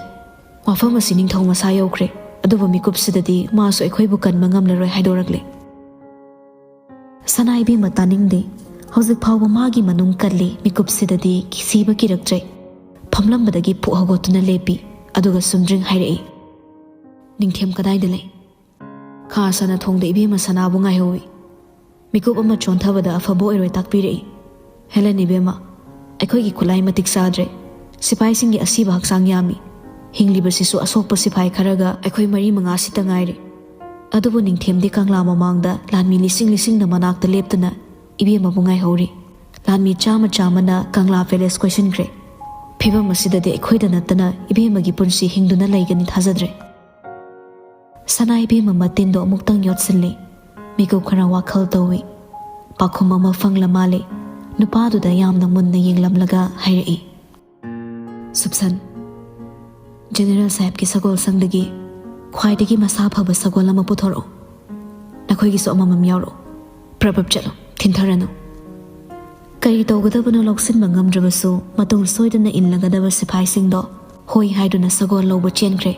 ꯋꯥꯐꯝ ꯑꯁꯤ ꯅꯤꯡꯊꯧ ꯃꯁꯥ ꯌꯧꯈ꯭ꯔꯦ, ꯑꯗꯨꯕꯨ ꯃꯤꯀꯨꯞꯁꯤꯗꯗꯤ ꯃꯥꯁꯨ ꯑꯩꯈꯣꯏꯕꯨ ꯀꯟꯕ ꯉꯝꯂꯔꯣꯏ ꯍꯥꯏꯗꯣꯔꯛꯂꯦ꯫" ꯁꯅꯥ ꯏꯕꯦꯝꯃ ꯇꯥꯅꯤꯡꯗꯦ꯫ ꯍꯧꯖꯤꯛ ꯐꯥꯎꯕ ꯃꯥꯒꯤ ꯃꯅꯨꯡ ꯀꯜꯂꯤ꯫ ꯃꯤꯀꯨꯞꯁꯤꯗꯗꯤ ꯀꯤꯁꯤꯕ ꯀꯤꯔꯛꯇ꯭ꯔꯦ꯫ ꯐꯝꯂꯝꯕꯗꯒꯤ ꯐꯨꯛ ꯍꯧꯒꯠꯇꯨꯅ ꯂꯦꯞꯄꯤ꯫ ꯑꯗꯨꯒ ꯁꯨꯝꯗ꯭ꯔꯤꯡ ꯍꯥꯏꯔꯛꯏ, "ꯅꯤꯡꯊꯦꯝ ꯀꯗꯥꯏꯗ ꯂꯩ?" "ꯈꯥ ꯁꯅꯥ ꯊꯣꯡꯗ ꯏꯕꯦꯝꯃ ꯁꯅꯥꯕꯨ ꯉꯥꯏꯍꯧꯏ꯫ ꯃꯤꯀꯨꯞ ꯑꯃ ꯆꯣꯟꯊꯕꯗ ꯑꯐꯕ ꯑꯣꯏꯔꯣꯏ ꯇꯥꯛꯄꯤꯔꯛꯏ꯫" "ꯍꯦꯂꯦꯟ ꯏꯕꯦꯝꯃ, ꯑꯩꯈꯣꯏꯒꯤ ꯈꯨꯠꯂꯥꯏ ꯃꯇꯤꯛ ꯆꯥꯗ꯭ꯔꯦ꯫ ꯁꯤꯐꯥꯏꯁꯤꯡꯒꯤ ꯑꯁꯤꯕ ꯍꯛꯆꯥꯡ ꯌꯥꯝꯃꯤ꯫ ꯍꯤꯡꯂꯤꯕꯁꯤꯁꯨ ꯑꯁꯣꯛꯄ ꯁꯤꯐꯥꯏ ꯈꯔꯒ ꯑꯩꯈꯣꯏ ꯃꯔꯤ ꯃꯉꯥ ꯁꯤꯇ ꯉꯥꯏꯔꯦ꯫ ꯑꯗꯨꯕꯨ ꯅꯤꯡꯊꯦꯝꯗꯤ ꯀꯪꯂꯥ ꯃꯃꯥꯡꯗ ꯂꯥꯟꯃꯤ ꯂꯤꯁꯤꯡ ꯂꯤꯁꯤꯡꯅ ꯃꯅꯥꯛꯇ ꯂꯦꯞꯇꯨꯅ ꯏꯕꯦꯝꯃꯕꯨ ꯉꯥꯏꯍꯧꯔꯤ꯫ ꯂꯥꯟꯃꯤ ꯆꯥꯝꯃ ꯆꯥꯝꯃꯅ ꯀꯪꯂꯥ ꯄꯦꯂꯦꯁ ꯀꯣꯏꯁꯤꯟꯈ꯭ꯔꯦ꯫ ꯐꯤꯕꯝ ꯑꯁꯤꯗꯗꯤ ꯑꯩꯈꯣꯏꯗ ꯅꯠꯇꯅ ꯏꯕꯦꯝꯃꯒꯤ ꯄꯨꯟꯁꯤ ꯍꯤꯡꯗꯨꯅ ꯂꯩꯒꯅꯤ ꯊꯥꯖꯗ꯭ꯔꯦ꯫ ꯁꯅꯥ ꯏꯕꯦꯝꯃ ꯃꯇꯤꯟꯗꯣ ꯑꯃꯨꯛꯇꯪ ꯌꯣꯠꯁꯤꯜꯂꯤ꯫ ꯃꯤꯀꯨꯞ ꯈꯔ ꯋꯥꯈꯜ ꯇꯧꯏ꯫ ꯄꯥꯎꯈꯨꯝ ꯑꯃ ꯐꯪꯂ ꯃꯥꯜꯂꯦ꯫ ꯅꯨꯄꯥꯗꯨꯗ ꯌꯥꯝꯅ ꯃꯨꯟꯅ ꯌꯦꯡꯂꯝꯂꯒ ꯍꯥꯏꯔꯛꯏ, "ꯁꯨꯞꯁꯟ, ꯖꯦꯅꯦꯔꯦꯜ ꯁꯥꯍꯦꯕꯀꯤ ꯁꯒꯣꯜꯁꯪꯗꯒꯤ ꯈ꯭ꯋꯥꯏꯗꯒꯤ ꯃꯁꯥ ꯐꯕ ꯁꯒꯣꯜ ꯑꯃ ꯄꯨꯊꯣꯔꯛꯑꯣ꯫ ꯅꯈꯣꯏꯒꯤꯁꯨ ꯑꯃꯃꯝ ꯌꯥꯎꯔꯛꯑꯣ꯫ ꯄ꯭ꯔꯞ ꯄ꯭ꯔꯞ ꯆꯠꯂꯣ, ꯊꯤꯟꯊꯔꯅꯨ꯫" ꯀꯔꯤ ꯇꯧꯒꯗꯕꯅꯣ ꯂꯧꯁꯤꯟꯕ ꯉꯝꯗ꯭ꯔꯕꯁꯨ, ꯃꯇꯨꯡ ꯁꯣꯏꯗꯅ ꯏꯜꯂꯒꯗꯕ ꯁꯤꯐꯥꯏꯁꯤꯡꯗꯣ ꯍꯣꯏ ꯍꯥꯏꯗꯨꯅ ꯁꯒꯣꯜ ꯂꯧꯕ ꯆꯦꯟꯈ꯭ꯔꯦ꯫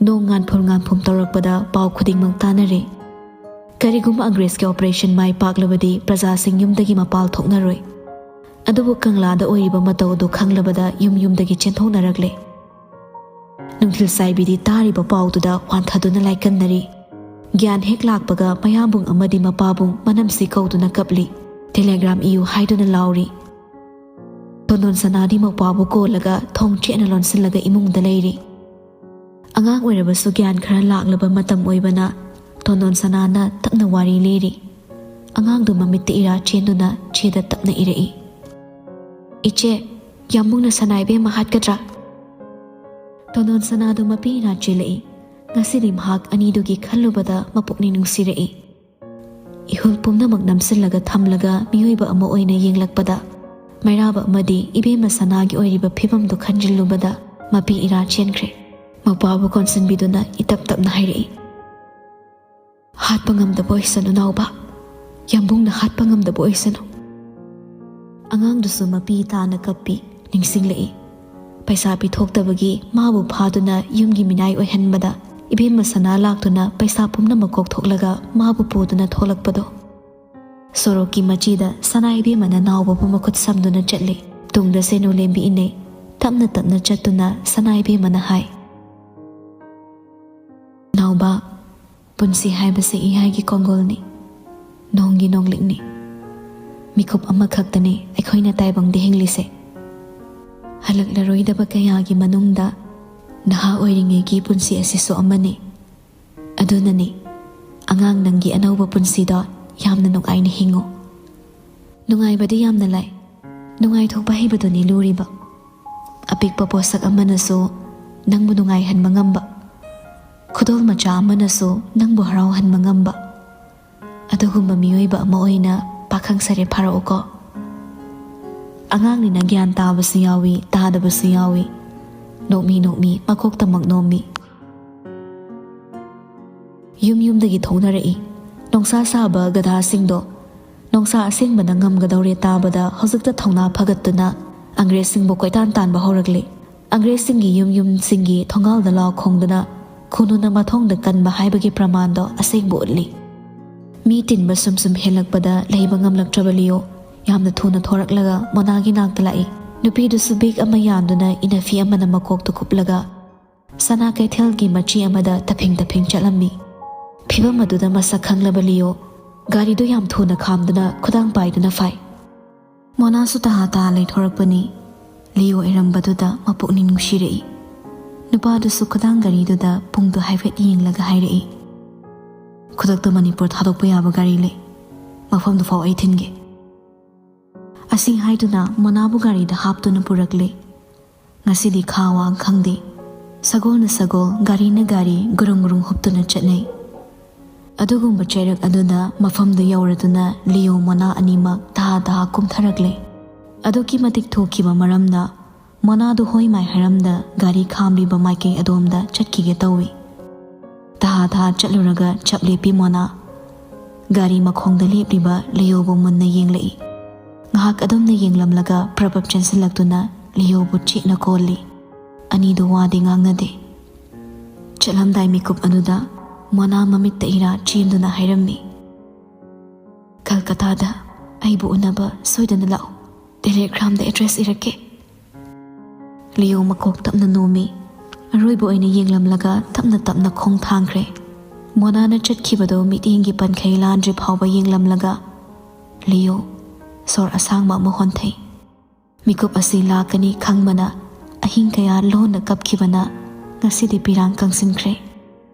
ꯅꯣꯡ ꯉꯥꯟꯐꯨꯜ ꯉꯥꯟꯐꯨꯝ ꯇꯧꯔꯛꯄꯗ ꯄꯥꯎ ꯈꯨꯗꯤꯡꯃꯛ ꯇꯥꯅꯔꯦ꯫ ꯀꯔꯤꯒꯨꯝꯕ ꯑꯪꯒ꯭ꯔꯦꯖꯀꯤ ꯑꯣꯄꯔꯦꯁꯟ ꯃꯥꯏ ꯄꯥꯛꯂꯕꯗꯤ ꯄ꯭ꯔꯖꯥꯁꯤꯡ ꯌꯨꯝꯗꯒꯤ ꯃꯄꯥꯜ ꯊꯣꯛꯅꯔꯣꯏ꯫ ꯑꯗꯨꯕꯨ ꯀꯪꯂꯥꯗ ꯑꯣꯏꯔꯤꯕ ꯃꯇꯧ ꯑꯗꯨ ꯈꯪꯂꯕꯗ ꯌꯨꯝ ꯌꯨꯝꯗꯒꯤ ꯆꯦꯟꯊꯣꯛꯅꯔꯛꯂꯦ꯫ ꯅꯨꯡꯊꯤꯜ ꯆꯥꯏꯕꯤꯗꯤ ꯇꯥꯔꯤꯕ ꯄꯥꯎꯗꯨꯗ ꯋꯥꯟꯊꯗꯨꯅ ꯂꯥꯏꯀꯟꯅꯔꯤ꯫ ꯒ꯭ꯌꯥꯟ ꯍꯦꯛ ꯂꯥꯛꯄꯒ ꯃꯌꯥꯝꯕꯨꯡ ꯑꯃꯗꯤ ꯃꯄꯥꯕꯨꯡ ꯃꯅꯝꯁꯤ ꯀꯧꯗꯨꯅ ꯀꯞꯂꯤ꯫ "ꯇꯦꯂꯦꯒ꯭ꯔꯥꯝ ꯏꯌꯨ" ꯍꯥꯏꯗꯨꯅ ꯂꯥꯎꯔꯤ꯫ ꯇꯣꯟꯗꯣꯟ ꯁꯅꯥꯗꯤ ꯃꯧꯄ꯭ꯋꯥꯕꯨ ꯀꯣꯜꯂꯒ ꯊꯣꯡ ꯆꯦꯠꯅ ꯂꯣꯟꯁꯤꯜꯂꯒ ꯏꯃꯨꯡꯗ ꯂꯩꯔꯤ꯫ ꯑꯉꯥꯡ ꯑꯣꯏꯔꯕꯁꯨ ꯒ꯭ꯌꯥꯟ ꯈꯔ ꯂꯥꯛꯂꯕ ꯃꯇꯝ ꯑꯣꯏꯕꯅ ꯇꯣꯟꯗꯣꯟ ꯁꯅꯥꯅ ꯇꯞꯅ ꯋꯥꯔꯤ ꯂꯤꯔꯤ꯫ ꯑꯉꯥꯡꯗꯨ ꯃꯃꯤꯠꯇ ꯏꯔꯥ ꯆꯦꯟꯗꯨꯅ ꯆꯦꯗ ꯇꯞꯅ ꯏꯔꯛꯏ, "ꯏꯆꯦ, ꯌꯥꯝꯕꯨꯡꯅ ꯁꯅꯥ ꯏꯕꯦꯝꯃ ꯍꯥꯠꯀꯗ꯭ꯔꯥ?" ꯇꯣꯟꯗꯣꯟ ꯁꯅꯥꯗꯨ ꯃꯄꯤ ꯏꯔꯥ ꯆꯦꯜꯂꯛꯏ꯫ ꯉꯁꯤꯗꯤ ꯃꯍꯥꯛ ꯑꯅꯤꯗꯨꯒꯤ ꯈꯜꯂꯨꯕꯗ ꯃꯄꯨꯛꯅꯤꯡ ꯅꯨꯡꯁꯤꯔꯛꯏ꯫ ꯏꯍꯨꯜ ꯄꯨꯝꯅꯃꯛ ꯅꯝꯁꯤꯜꯂꯒ ꯊꯝꯂꯒ ꯃꯤꯑꯣꯏꯕ ꯑꯃ ꯑꯣꯏꯅ ꯌꯦꯡꯂꯛꯄꯗ, ꯃꯩꯔꯥꯕ ꯑꯃꯗꯤ ꯏꯕꯦꯝꯃ ꯁꯅꯥꯒꯤ ꯑꯣꯏꯔꯤꯕ ꯐꯤꯕꯝꯗꯨ ꯈꯟꯖꯤꯜꯂꯨꯕꯗ ꯃꯄꯤ ꯏꯔꯥ ꯆꯦꯟꯈ꯭ꯔꯦ꯫ ꯃꯧꯄ꯭ꯋꯥꯕꯨ ꯀꯣꯟꯁꯤꯟꯕꯤꯗꯨꯅ ꯏꯇꯞ ꯇꯞꯅ ꯍꯥꯏꯔꯛꯏ, "ꯍꯥꯠꯄ ꯉꯝꯗꯕ ꯑꯣꯏꯁꯅꯨ ꯅꯥꯎꯕ, ꯌꯥꯝꯕꯨꯡꯅ ꯍꯥꯠꯄ ꯉꯝꯗꯕ ꯑꯣꯏꯁꯅꯨ꯫" ꯑꯉꯥꯡꯗꯨꯁꯨ ꯃꯄꯤ ꯇꯥꯅ ꯀꯞꯄꯤ꯫ ꯅꯤꯡꯁꯤꯡꯂꯛꯏ꯫ ꯄꯩꯁꯥ ꯄꯤꯊꯣꯛꯇꯕꯒꯤ ꯃꯥꯕꯨ ꯐꯥꯗꯨꯅ ꯌꯨꯝꯒꯤ ꯃꯤꯅꯥꯏ ꯑꯣꯏꯍꯟꯕꯗ ꯏꯕꯦꯝꯃ ꯁꯅꯥ ꯂꯥꯛꯇꯨꯅ ꯄꯩꯁꯥ ꯄꯨꯝꯅꯃꯛ ꯀꯣꯛꯊꯣꯛꯂꯒ ꯃꯥꯕꯨ ꯄꯨꯗꯨꯅ ꯊꯣꯛꯂꯛꯄꯗꯣ꯫ ꯁꯣꯔꯣꯛꯀꯤ ꯃꯆꯤꯗ ꯁꯅꯥ ꯏꯕꯦꯝꯃꯅ ꯅꯥꯎꯕꯕꯨ ꯃꯈꯨꯠ ꯁꯝꯗꯨꯅ ꯆꯠꯂꯤ꯫ ꯇꯨꯡꯗ ꯁꯦꯅꯨ ꯂꯦꯝꯕꯤ ꯏꯟꯅꯩ꯫ ꯇꯞꯅ ꯇꯞꯅ ꯆꯠꯇꯨꯅ ꯁꯅꯥ ꯏꯕꯦꯝꯃꯅ ꯍꯥꯏ, "ꯅꯥꯎꯕ, ꯄꯨꯟꯁꯤ ꯍꯥꯏꯕꯁꯤ ꯏꯌꯥꯏꯒꯤ ꯀꯣꯡꯒꯣꯜꯅꯤ, ꯅꯣꯡꯒꯤ ꯅꯣꯡꯂꯤꯛꯅꯤ꯫ ꯃꯤꯀꯨꯞ ꯑꯃꯈꯛꯇꯅꯤ ꯑꯩꯈꯣꯏꯅ ꯇꯥꯏꯕꯪꯗ ꯍꯤꯡꯂꯤꯁꯦ꯫ ꯍꯜꯂꯛꯂꯔꯣꯏꯗꯕ ꯀꯌꯥꯒꯤ ꯃꯅꯨꯡꯗ ꯅꯍꯥ ꯑꯣꯏꯔꯤꯉꯩꯒꯤ ꯄꯨꯟꯁꯤ ꯑꯁꯤꯁꯨ ꯑꯃꯅꯤ꯫ ꯑꯗꯨꯅꯅꯤ, ꯑꯉꯥꯡ, ꯅꯪꯒꯤ ꯑꯅꯧꯕ ꯄꯨꯟꯁꯤꯗꯣ ꯌꯥꯝꯅ ꯅꯨꯡꯉꯥꯏꯅ ꯍꯤꯡꯉꯨ꯫ ꯅꯨꯡꯉꯥꯏꯕꯗꯤ ꯌꯥꯝꯅ ꯂꯥꯏ, ꯅꯨꯡꯉꯥꯏꯊꯣꯛꯄ ꯍꯩꯕꯗꯨꯅꯤ ꯂꯨꯔꯤꯕ꯫ ꯑꯄꯤꯛꯄ ꯄꯣꯠꯁꯛ ꯑꯃꯅꯁꯨ ꯅꯪꯕꯨ ꯅꯨꯡꯉꯥꯏꯍꯟꯕ ꯉꯝꯕ, ꯈꯨꯗꯣꯜ ꯃꯆꯥ ꯑꯃꯅꯁꯨ ꯅꯪꯕꯨ ꯍꯔꯥꯎꯍꯟꯕ ꯉꯝꯕ, ꯑꯗꯨꯒꯨꯝꯕ ꯃꯤꯑꯣꯏꯕ ꯑꯃ ꯑꯣꯏꯅ ꯄꯥꯈꯪ ꯁꯥꯔꯦ ꯐꯥꯔꯛꯎꯀꯣ꯫ ꯑꯉꯥꯡꯅꯤꯅ ꯒ꯭ꯌꯥꯟ ꯇꯥꯕꯁꯨ ꯌꯥꯎꯏ, ꯇꯥꯗꯕꯁꯨ ꯌꯥꯎꯏ꯫ ꯅꯣꯛꯃꯤ ꯅꯣꯛꯃꯤ ꯃꯀꯣꯛꯇꯃꯛ ꯅꯣꯝꯃꯤ꯫ ꯌꯨꯝ ꯌꯨꯝꯗꯒꯤ ꯊꯣꯛꯅꯔꯛꯏ꯫ ꯅꯣꯡꯁꯥ ꯁꯥꯕ ꯒꯙꯥꯁꯤꯡꯗꯣ ꯅꯣꯡꯁꯥ ꯑꯁꯦꯡꯕꯅ ꯉꯝꯒꯗꯧꯔꯦ ꯇꯥꯕꯗ ꯍꯧꯖꯤꯛꯇ ꯊꯧꯅꯥ ꯐꯒꯠꯇꯨꯅ ꯑꯪꯒ꯭ꯔꯦꯖꯁꯤꯡꯕꯨ ꯀꯣꯏꯇꯥꯟ ꯇꯥꯟꯕ ꯍꯧꯔꯛꯂꯤ꯫ ꯑꯪꯒ꯭ꯔꯦꯖꯁꯤꯡꯒꯤ ꯌꯨꯝ ꯌꯨꯝꯁꯤꯡꯒꯤ ꯊꯣꯡꯒꯥꯜꯗ ꯂꯥꯎ ꯈꯣꯡꯗꯨꯅ ꯈꯨꯅꯨꯅ ꯃꯊꯣꯡꯗ ꯀꯟꯕ ꯍꯥꯏꯕꯒꯤ ꯄ꯭ꯔꯃꯥꯟꯗꯣ ꯑꯁꯦꯡꯕ ꯎꯠꯂꯤ꯫ ꯃꯤ ꯇꯤꯟꯕ ꯁꯨꯝ ꯁꯨꯝ ꯍꯦꯜꯂꯛꯄꯗ ꯂꯩꯕ ꯉꯝꯂꯛꯇ꯭ꯔꯕ ꯂꯤꯌꯣ ꯌꯥꯝꯅ ꯊꯨꯅ ꯊꯣꯔꯛꯂꯒ ꯃꯣꯅꯥꯒꯤ ꯅꯥꯛꯇ ꯂꯥꯛꯏ꯫ ꯅꯨꯄꯤꯗꯨꯁꯨ ꯕꯦꯒ ꯑꯃ ꯌꯥꯟꯗꯨꯅ ꯏꯅꯐꯤ ꯑꯃꯅ ꯃꯀꯣꯛꯇ ꯀꯨꯞꯂꯒ ꯁꯅꯥ ꯀꯩꯊꯦꯜꯒꯤ ꯃꯆꯤ ꯑꯃꯗ ꯇꯐꯤꯡ ꯇꯐꯤꯡ ꯆꯠꯂꯝꯃꯤ꯫ ꯐꯤꯚꯝ ꯑꯗꯨꯗ ꯃꯁꯛ ꯈꯪꯂꯕ ꯂꯤꯌꯣ ꯒꯥꯔꯤꯗꯨ ꯌꯥꯝ ꯊꯨꯅ ꯈꯥꯝꯗꯨꯅ ꯈꯨꯗꯥꯡ ꯄꯥꯏꯗꯨꯅ ꯐꯥꯏ꯫ ꯃꯣꯅꯥꯁꯨ ꯇꯍꯥ ꯇꯍꯥ ꯂꯩꯊꯣꯔꯛꯄꯅꯤ꯫ ꯂꯤꯌꯣ ꯑꯣꯏꯔꯝꯕꯗꯨꯗ ꯃꯄꯨꯛꯅꯤꯡ ꯅꯨꯡꯁꯤꯔꯛꯏ꯫ ꯅꯨꯄꯥꯗꯨꯁꯨ ꯈꯨꯗꯥꯡ ꯒꯥꯔꯤꯗꯨꯗ ꯄꯨꯡꯗꯨ ꯍꯥꯏꯐꯦꯠ ꯌꯦꯡꯂꯒ ꯍꯥꯏꯔꯛꯏ, "ꯈꯨꯗꯛꯇ ꯃꯅꯤꯄꯨꯔ ꯊꯥꯗꯣꯛꯄ ꯌꯥꯕ ꯒꯥꯔꯤ ꯂꯩ, ꯃꯐꯝꯗꯨ ꯐꯥꯎ ꯑꯩ ꯊꯤꯟꯒꯦ"꯫ ꯑꯁꯤ ꯍꯥꯏꯗꯨꯅ ꯃꯣꯅꯥꯕꯨ ꯒꯥꯔꯤꯗ ꯍꯥꯞꯇꯨꯅ ꯄꯨꯔꯛꯂꯦ꯫ ꯉꯁꯤꯗꯤ ꯈꯥ ꯋꯥ ꯈꯪꯗꯦ, ꯁꯒꯣꯜꯅ ꯁꯒꯣꯜ, ꯒꯥꯔꯤꯅ ꯒꯥꯔꯤ ꯒꯨꯔꯨꯡ ꯒꯨꯔꯨꯡ ꯍꯨꯞꯇꯨꯅ ꯆꯠꯅꯩ꯫ ꯑꯗꯨꯒꯨꯝꯕ ꯆꯩꯔꯛ ꯑꯗꯨꯗ ꯃꯐꯝꯗꯨ ꯌꯧꯔꯗꯨꯅ ꯂꯤꯌꯣ ꯃꯣꯅꯥ ꯑꯅꯤꯃꯛ ꯇꯍꯥ ꯇꯍꯥ ꯀꯨꯝꯊꯔꯛꯂꯦ꯫ ꯑꯗꯨꯛꯀꯤ ꯃꯇꯤꯛ ꯊꯨꯈꯤꯕ ꯃꯔꯝꯅ ꯃꯣꯅꯥꯗꯨ ꯍꯣꯏ ꯃꯥꯏ ꯍꯥꯏꯔꯝꯗ ꯒꯥꯔꯤ ꯈꯥꯝꯂꯤꯕ ꯃꯥꯏꯀꯩ ꯑꯗꯣꯝꯗ ꯆꯠꯈꯤꯒꯦ ꯇꯧꯏ꯫ ꯇꯍꯥ ꯇꯍꯥ ꯆꯠꯂꯨꯔꯒ ꯆꯞ ꯂꯦꯞꯄꯤ ꯃꯣꯅꯥ꯫ ꯒꯥꯔꯤ ꯃꯈꯣꯡꯗ ꯂꯦꯞꯂꯤꯕ ꯂꯤꯌꯣꯕꯨ ꯃꯨꯟꯅ ꯌꯦꯡꯂꯛꯏ꯫ ꯉꯥꯏꯍꯥꯛ ꯑꯗꯨꯝꯅ ꯌꯦꯡꯂꯝꯂꯒ ꯄ꯭ꯔꯞ ꯄ꯭ꯔꯞ ꯆꯦꯟꯁꯤꯜꯂꯛꯇꯨꯅ ꯂꯤꯌꯣꯕꯨ ꯆꯦꯠꯅ ꯀꯣꯜꯂꯤ꯫ ꯑꯅꯤꯗꯨ ꯋꯥꯗꯤ ꯉꯥꯡꯅꯗꯦ꯫ ꯆꯠꯂꯝꯗꯥꯏ ꯃꯤꯀꯨꯞ ꯑꯗꯨꯗ ꯃꯣꯅꯥ ꯃꯃꯤꯠꯇ ꯏꯔꯥ ꯆꯦꯟꯗꯨꯅ ꯍꯥꯏꯔꯝꯃꯤ, "ꯀꯜꯀꯇꯥꯗ ꯑꯩꯕꯨ ꯎꯅꯕ ꯁꯣꯏꯗꯅ ꯂꯥꯛꯎ꯫ ꯇꯦꯂꯦꯒ꯭ꯔꯥꯝꯗ ꯑꯦꯗ꯭ꯔꯦꯁ ꯏꯔꯛꯀꯦ"꯫ ꯂꯤꯌꯣ ꯃꯀꯣꯛ ꯇꯞꯅ ꯅꯣꯝꯃꯤ꯫ ꯑꯔꯣꯏꯕ ꯑꯣꯏꯅ ꯌꯦꯡꯂꯝꯂꯒ ꯇꯞꯅ ꯇꯞꯅ ꯈꯣꯡ ꯊꯥꯡꯈ꯭ꯔꯦ꯫ ꯃꯣꯅꯥꯅ ꯆꯠꯈꯤꯕꯗꯨ ꯃꯤꯠꯌꯦꯡꯒꯤ ꯄꯟꯈꯩ ꯂꯥꯟꯗ꯭ꯔꯤ ꯐꯥꯎꯕ ꯌꯦꯡꯂꯝꯂꯒ ꯂꯤꯌꯣ ꯁꯣꯔ ꯑꯁꯥꯡꯕ ꯑꯃ ꯍꯣꯟꯊꯩ꯫ ꯃꯤꯀꯨꯞ ꯑꯁꯤ ꯂꯥꯛꯀꯅꯤ ꯈꯪꯕꯅ ꯑꯍꯤꯡ ꯀꯌꯥ ꯂꯣꯟꯅ ꯀꯞꯈꯤꯕꯅ ꯉꯁꯤꯗꯤ ꯄꯤꯔꯥꯡ ꯀꯪꯁꯤꯟꯈ꯭ꯔꯦ꯫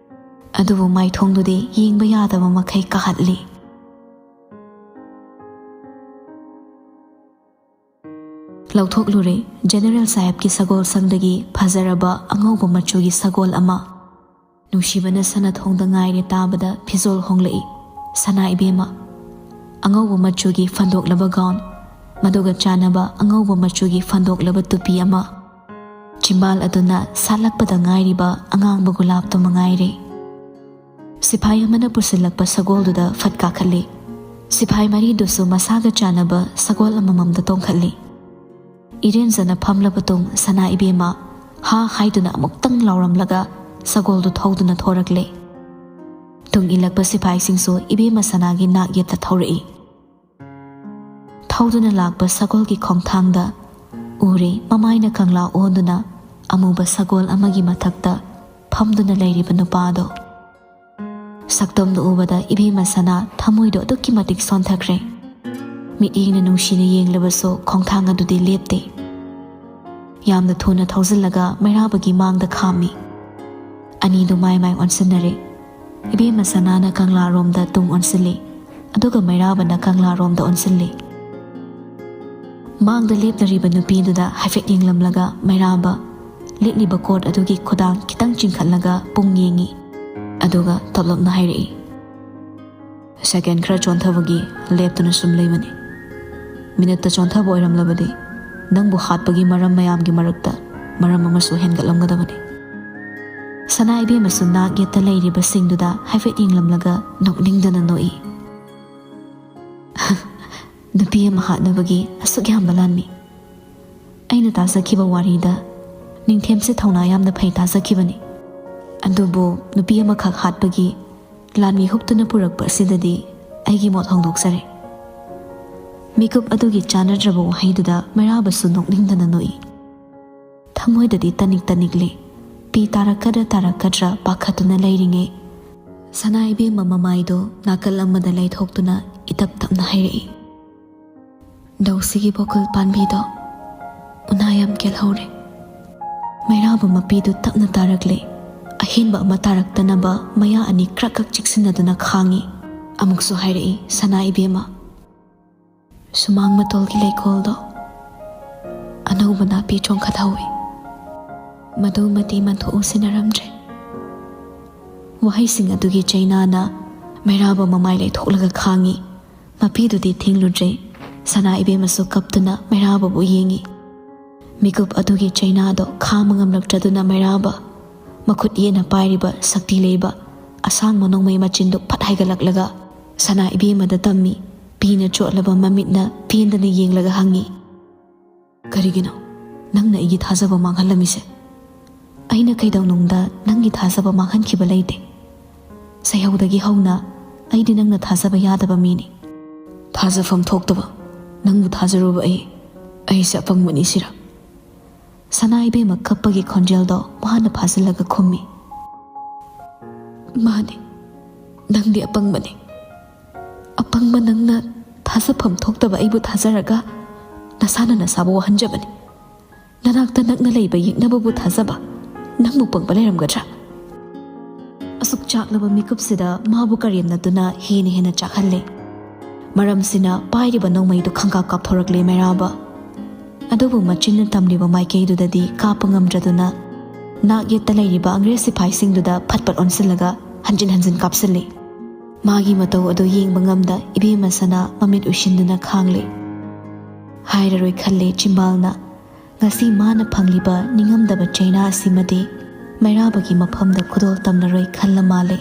ꯑꯗꯨꯕꯨ ꯃꯥꯏꯊꯣꯡꯗꯨꯗꯤ ꯌꯦꯡꯕ ꯌꯥꯗꯕ ꯃꯈꯩ ꯀꯥꯍꯠꯂꯤ꯫ ꯂꯧꯊꯣꯛꯂꯨꯔꯦ ꯖꯦꯅꯦꯔꯦꯜ ꯁꯥꯍꯦꯕꯀꯤ ꯁꯒꯣꯜ ꯁꯪꯗꯒꯤ ꯐꯖꯔꯕ ꯑꯉꯧꯕ ꯃꯆꯨꯒꯤ ꯁꯒꯣꯜ ꯑꯃ꯫ ꯅꯨꯡꯁꯤꯕꯅ ꯁꯅꯥ ꯊꯣꯡꯗ ꯉꯥꯏꯔꯦ ꯇꯥꯕꯗ ꯐꯤꯖꯣꯜ ꯍꯣꯡꯂꯛꯏ꯫ ꯁꯅꯥ ꯏꯕꯦꯝꯃ꯫ ꯑꯉꯧꯕ ꯃꯆꯨꯒꯤ ꯐꯟꯗꯣꯛꯂꯕ ꯒꯥꯎꯟ, ꯃꯗꯨꯒ ꯆꯥꯟꯅꯕ ꯑꯉꯧꯕ ꯃꯆꯨꯒꯤ ꯐꯟꯗꯣꯛꯂꯕ ꯇꯨꯄꯤ ꯑꯃ꯫ ꯆꯤꯝꯕꯥꯜ ꯑꯗꯨꯅ ꯁꯥꯠꯂꯛꯄꯗ ꯉꯥꯏꯔꯤꯕ ꯑꯉꯥꯡꯕ ꯒꯨꯂꯥꯞꯇꯨ ꯃꯉꯥꯏꯔꯦ꯫ ꯁꯤꯐꯥꯏ ꯑꯃꯅ ꯄꯨꯁꯤꯜꯂꯛꯄ ꯁꯒꯣꯜꯗꯨꯗ ꯐꯠ ꯀꯥꯈꯠꯂꯤ꯫ ꯁꯤꯐꯥꯏ ꯃꯔꯤꯗꯨꯁꯨ ꯃꯁꯥꯒ ꯆꯥꯟꯅꯕ ꯁꯒꯣꯜ ꯑꯃꯃꯝꯗ ꯇꯣꯡꯈꯠꯂꯤ꯫ ꯏꯔꯦꯟꯖꯅ ꯐꯝꯂꯕ ꯇꯨꯡ ꯁꯅꯥ ꯏꯕꯦꯝꯃ ꯍꯥ ꯍꯥꯏꯗꯨꯅ ꯑꯃꯨꯛꯇꯪ ꯂꯥꯎꯔꯝꯂꯒ ꯁꯒꯣꯜꯗꯨ ꯊꯧꯗꯨꯅ ꯊꯣꯔꯛꯂꯦ꯫ ꯇꯨꯡ ꯏꯜꯂꯛꯄ ꯁꯤꯐꯥꯏꯁꯤꯡꯁꯨ ꯏꯕꯦꯝꯃ ꯁꯅꯥꯒꯤ ꯅꯥꯛ ꯌꯦꯠꯇ ꯊꯧꯔꯛꯏ꯫ ꯊꯧꯗꯨꯅ ꯂꯥꯛꯄ ꯁꯒꯣꯜꯒꯤ ꯈꯣꯡꯊꯥꯡꯗ ꯎꯔꯦ ꯃꯃꯥꯏꯅ ꯀꯪꯂꯥ ꯑꯣꯟꯗꯨꯅ ꯑꯃꯨꯕ ꯁꯒꯣꯜ ꯑꯃꯒꯤ ꯃꯊꯛꯇ ꯐꯝꯗꯨꯅ ꯂꯩꯔꯤꯕ ꯅꯨꯄꯥꯗꯣ꯫ ꯁꯛꯇꯝꯗꯨ ꯎꯕꯗ ꯏꯕꯦꯝꯃ ꯁꯅꯥ ꯊꯃꯣꯏꯗꯣ ꯑꯗꯨꯛꯀꯤ ꯃꯇꯤꯛ ꯁꯣꯟꯊꯈ꯭ꯔꯦ꯫ ꯃꯤꯠꯌꯦꯡꯅ ꯅꯨꯡꯁꯤꯅ ꯌꯦꯡꯂꯕꯁꯨ ꯈꯣꯡꯊꯥꯡ ꯑꯗꯨꯗꯤ ꯂꯦꯞꯇꯦ꯫ ꯌꯥꯝꯅ ꯊꯨꯅ ꯊꯧꯖꯤꯜꯂꯒ ꯃꯩꯔꯥꯕꯒꯤ ꯃꯥꯡꯗ ꯈꯥꯝꯃꯤ꯫ ꯑꯅꯤꯗꯨ ꯃꯥꯏ ꯃꯥꯏ ꯑꯣꯟꯁꯤꯟꯅꯔꯦ꯫ ꯏꯕꯦꯝꯃ ꯁꯅꯥꯅ ꯀꯪꯂꯥꯔꯣꯝꯗ ꯇꯨꯡ ꯑꯣꯟꯁꯤꯜꯂꯤ, ꯑꯗꯨꯒ ꯃꯩꯔꯥꯕꯅ ꯀꯪꯂꯥꯔꯣꯝꯗ ꯑꯣꯟꯁꯤꯜꯂꯤ꯫ ꯃꯥꯡꯗ ꯂꯦꯞꯂꯤꯕ ꯅꯨꯄꯤꯗꯨꯗ ꯍꯥꯏꯐꯦꯠ ꯌꯦꯡꯂꯝꯂꯒ ꯃꯩꯔꯥꯕ ꯂꯤꯠꯂꯤꯕ ꯀꯣꯠ ꯑꯗꯨꯒꯤ ꯈꯨꯗꯥꯡ ꯈꯤꯇꯪ ꯆꯤꯡꯈꯠꯂꯒ ꯄꯨꯡ ꯌꯦꯡꯉꯤ꯫ ꯑꯗꯨꯒ ꯇꯞꯂꯞꯅ ꯍꯥꯏꯔꯛꯏ, "ꯁꯦꯀꯦꯟ ꯈꯔ ꯆꯣꯟꯊꯕꯒꯤ ꯂꯦꯞꯇꯨꯅ ꯁꯨꯝ ꯂꯩꯕꯅꯤ꯫ ꯃꯤꯅꯠꯇ ꯆꯣꯟꯊꯕ ꯑꯣꯏꯔꯝꯂꯕꯗꯤ ꯅꯪꯕꯨ ꯍꯥꯠꯄꯒꯤ ꯃꯔꯝ ꯃꯌꯥꯝꯒꯤ ꯃꯔꯛꯇ ꯃꯔꯝ ꯑꯃꯁꯨ ꯍꯦꯟꯒꯠꯂꯝꯒꯗꯕꯅꯤ꯫" ꯁꯅꯥ ꯏꯕꯦꯝꯃꯁꯨ ꯅꯥꯛ ꯌꯦꯠꯇ ꯂꯩꯔꯤꯕꯁꯤꯡꯗꯨꯗ ꯍꯥꯏꯐꯦꯠ ꯌꯦꯡꯂꯝꯂꯒ ꯅꯣꯛꯅꯤꯡꯗꯅ ꯅꯣꯛꯏ꯫ "ꯅꯨꯄꯤ ꯑꯃ ꯍꯥꯠꯅꯕꯒꯤ ꯑꯁꯨꯛ ꯌꯥꯝꯕ ꯂꯥꯟꯃꯤ? ꯑꯩꯅ ꯇꯥꯖꯈꯤꯕ ꯋꯥꯔꯤꯗ ꯅꯤꯡꯊꯦꯝꯁꯦ ꯊꯧꯅꯥ ꯌꯥꯝꯅ ꯐꯩ ꯇꯥꯖꯈꯤꯕꯅꯤ꯫ ꯑꯗꯨꯕꯨ ꯅꯨꯄꯤ ꯑꯃꯈꯛ ꯍꯥꯠꯄꯒꯤ ꯂꯥꯟꯃꯤ ꯍꯨꯞꯇꯨꯅ ꯄꯨꯔꯛꯄ ꯑꯁꯤꯗꯗꯤ ꯑꯩꯒꯤ ꯃꯣꯠ ꯍꯣꯡꯗꯣꯛꯆꯔꯦ꯫" ꯃꯤꯀꯨꯞ ꯑꯗꯨꯒꯤ ꯆꯥꯟꯅꯗ꯭ꯔꯕ ꯋꯥꯍꯩꯗꯨꯗ ꯃꯩꯔꯥꯕꯁꯨ ꯅꯣꯛꯅꯤꯡꯗꯅ ꯅꯣꯛꯏ꯫ ꯊꯃꯣꯏꯗꯗꯤ ꯇꯅꯤꯛ ꯇꯅꯤꯛꯂꯤ꯫ ꯄꯤ ꯇꯥꯔꯛꯀꯗ꯭ꯔꯥ ꯇꯥꯔꯛꯀꯗ꯭ꯔꯥ ꯄꯥꯈꯠꯇꯨꯅ ꯂꯩꯔꯤꯉꯩ, ꯁꯅꯥ ꯏꯕꯦꯝꯃ ꯃꯃꯥꯏꯗꯨ ꯅꯥꯀꯜ ꯑꯃꯗ ꯂꯩꯊꯣꯛꯇꯨꯅ ꯏꯇꯞ ꯇꯞꯅ ꯍꯥꯏꯔꯛꯏ, "ꯂꯧꯁꯤꯒꯤ ꯕꯣꯀꯨꯜ ꯄꯥꯟꯕꯤꯗꯣ ꯎꯅꯥ ꯌꯥꯝ ꯀꯦꯜꯍꯧꯔꯦ꯫ ꯃꯩꯔꯥꯕ ꯃꯄꯤꯗꯨ ꯇꯞꯅ ꯇꯥꯔꯛꯂꯦ꯫ ꯑꯍꯦꯟꯕ ꯑꯃ ꯇꯥꯔꯛꯇꯅꯕ ꯃꯌꯥ ꯑꯅꯤ ꯀ꯭ꯔꯛ ꯀ꯭ꯔꯛ ꯆꯤꯛꯁꯤꯟꯅꯗꯨꯅ ꯈꯥꯡꯉꯤ꯫ ꯑꯃꯨꯛꯁꯨ ꯍꯥꯏꯔꯛꯏ ꯁꯅꯥ ꯏꯕꯦꯝꯃ꯫ ꯁꯨꯃꯥꯡ ꯃꯇꯣꯜꯒꯤ ꯂꯩꯀꯣꯜꯗꯣ ꯑꯅꯧꯕ ꯅꯥꯄꯤ ꯆꯣꯡꯈꯠꯍꯧꯏ꯫ ꯃꯗꯨꯃꯗꯤ ꯃꯟꯊꯣꯛꯎ ꯁꯤꯟꯅꯔꯝꯗ꯭ꯔꯦ꯫ ꯋꯥꯍꯩꯁꯤꯡ ꯑꯗꯨꯒꯤ ꯆꯩꯅꯥꯅ ꯃꯩꯔꯥꯕ ꯃꯃꯥꯏ ꯂꯩꯊꯣꯛꯂꯒ ꯈꯥꯡꯉꯤ꯫ ꯃꯄꯤꯗꯨꯗꯤ ꯊꯤꯡꯂꯨꯗ꯭ꯔꯦ꯫ ꯁꯅꯥ ꯏꯕꯦꯝꯃꯁꯨ ꯀꯞꯇꯨꯅ ꯃꯩꯔꯥꯕꯕꯨ ꯌꯦꯡꯉꯤ꯫ ꯃꯤꯀꯨꯞ ꯑꯗꯨꯒꯤ ꯆꯩꯅꯥꯗꯣ ꯈꯥꯡꯕ ꯉꯝꯂꯛꯇ꯭ꯔꯗꯨꯅ ꯃꯩꯔꯥꯕ ꯃꯈꯨꯠ ꯌꯦꯠꯅ ꯄꯥꯏꯔꯤꯕ ꯁꯛꯇꯤ ꯂꯩꯕ ꯑꯁꯥꯡꯕ ꯅꯣꯡꯃꯩ ꯃꯆꯤꯟꯗꯨ ꯐꯠ ꯍꯥꯏꯒꯠꯂꯛꯂꯒ ꯁꯅꯥ ꯏꯕꯦꯝꯃꯗ ꯇꯝꯃꯤ꯫ ꯄꯤꯅ ꯆꯣꯠꯂꯕ ꯃꯃꯤꯠꯅ ꯄꯦꯟꯗꯅ ꯌꯦꯡꯂꯒ ꯍꯪꯉꯤ, "ꯀꯔꯤꯒꯤꯅꯣ ꯅꯪꯅ ꯑꯩꯒꯤ ꯊꯥꯖꯕ ꯃꯥꯡꯍꯜꯂꯝꯃꯤꯁꯦ? ꯑꯩꯅ ꯀꯩꯗꯧꯅꯨꯡꯗ ꯅꯪꯒꯤ ꯊꯥꯖꯕ ꯃꯥꯡꯍꯟꯈꯤꯕ ꯂꯩꯇꯦ꯫ ꯁꯩꯍꯧꯗꯒꯤ ꯍꯧꯅ ꯑꯩꯗꯤ ꯅꯪꯅ ꯊꯥꯖꯕ ꯌꯥꯗꯕ ꯃꯤꯅꯤ꯫ ꯊꯥꯖꯐꯝ ꯊꯣꯛꯇꯕ ꯅꯪꯕꯨ ꯊꯥꯖꯔꯨꯕ ꯑꯩ, ꯑꯩꯁꯦ ꯑꯄꯪꯕꯅꯤ ꯁꯤꯔꯥ?" ꯁꯅꯥ ꯏꯕꯦꯝꯃ ꯀꯞꯄꯒꯤ ꯈꯣꯟꯖꯦꯜꯗꯣ ꯃꯥꯅ ꯐꯥꯖꯤꯜꯂꯒ ꯈꯨꯝꯃꯤ, "ꯃꯥꯅꯤ, ꯅꯪꯗꯤ ꯑꯄꯪꯕꯅꯤ꯫ ꯑꯄꯪꯕ ꯅꯪꯅ ꯊꯥꯖꯐꯝ ꯊꯣꯛꯇꯕ ꯑꯩꯕꯨ ꯊꯥꯖꯔꯒ ꯅꯁꯥꯅ ꯅꯁꯥꯕꯨ ꯋꯥꯍꯟꯖꯕꯅꯤ꯫ ꯅꯅꯥꯛꯇ ꯅꯛꯅ ꯂꯩꯕ ꯌꯦꯛꯅꯕꯕꯨ ꯊꯥꯖꯕ ꯅꯪꯕꯨ ꯄꯪꯕ ꯂꯩꯔꯝꯒꯗ꯭ꯔꯥ?" ꯑꯁꯨꯛ ꯆꯥꯛꯂꯕ ꯃꯤꯀꯨꯞꯁꯤꯗ ꯃꯥꯕꯨ ꯀꯔꯦꯝꯅꯗꯨꯅ ꯍꯦꯟꯅ ꯍꯦꯟꯅ ꯆꯥꯛꯍꯜꯂꯦ꯫ ꯃꯔꯝꯁꯤꯅ ꯄꯥꯏꯔꯤꯕ ꯅꯣꯡꯃꯩꯗꯨ ꯈꯪꯀꯥꯞ ꯀꯥꯞꯊꯣꯔꯛꯂꯦ ꯃꯩꯔꯥꯕ꯫ ꯑꯗꯨꯕꯨ ꯃꯆꯤꯟꯅ ꯇꯝꯂꯤꯕ ꯃꯥꯏꯀꯩꯗꯨꯗꯗꯤ ꯀꯥꯞꯄ ꯉꯝꯗ꯭ꯔꯗꯨꯅ ꯅꯥꯛ ꯌꯦꯠꯇ ꯂꯩꯔꯤꯕ ꯑꯪꯒ꯭ꯔꯦꯖ ꯁꯤꯐꯥꯏꯁꯤꯡꯗꯨꯗ ꯐꯠ ꯐꯠ ꯑꯣꯟꯁꯤꯜꯂꯒ ꯍꯟꯖꯤꯟ ꯍꯟꯖꯤꯟ ꯀꯥꯞꯁꯤꯜꯂꯤ꯫ ꯃꯥꯒꯤ ꯃꯇꯧ ꯑꯗꯨ ꯌꯦꯡꯕ ꯉꯝꯗ ꯏꯕꯦꯝꯃ ꯁꯅꯥ ꯃꯃꯤꯠ ꯎꯏꯁꯤꯟꯗꯨꯅ ꯈꯥꯡꯂꯤ꯫ ꯍꯥꯏꯔꯔꯣꯏ ꯈꯜꯂꯦ ꯆꯤꯝꯕꯥꯜꯅ꯫ ꯉꯁꯤ ꯃꯥꯅ ꯐꯪꯂꯤꯕ ꯅꯤꯡꯉꯝꯗꯕ ꯆꯩꯅꯥ ꯑꯁꯤꯃꯗꯤ ꯃꯩꯔꯥꯕꯒꯤ ꯃꯐꯝꯗ ꯈꯨꯗꯣꯜ ꯇꯝꯂꯔꯣꯏ ꯈꯜꯂ ꯃꯥꯜꯂꯦ꯫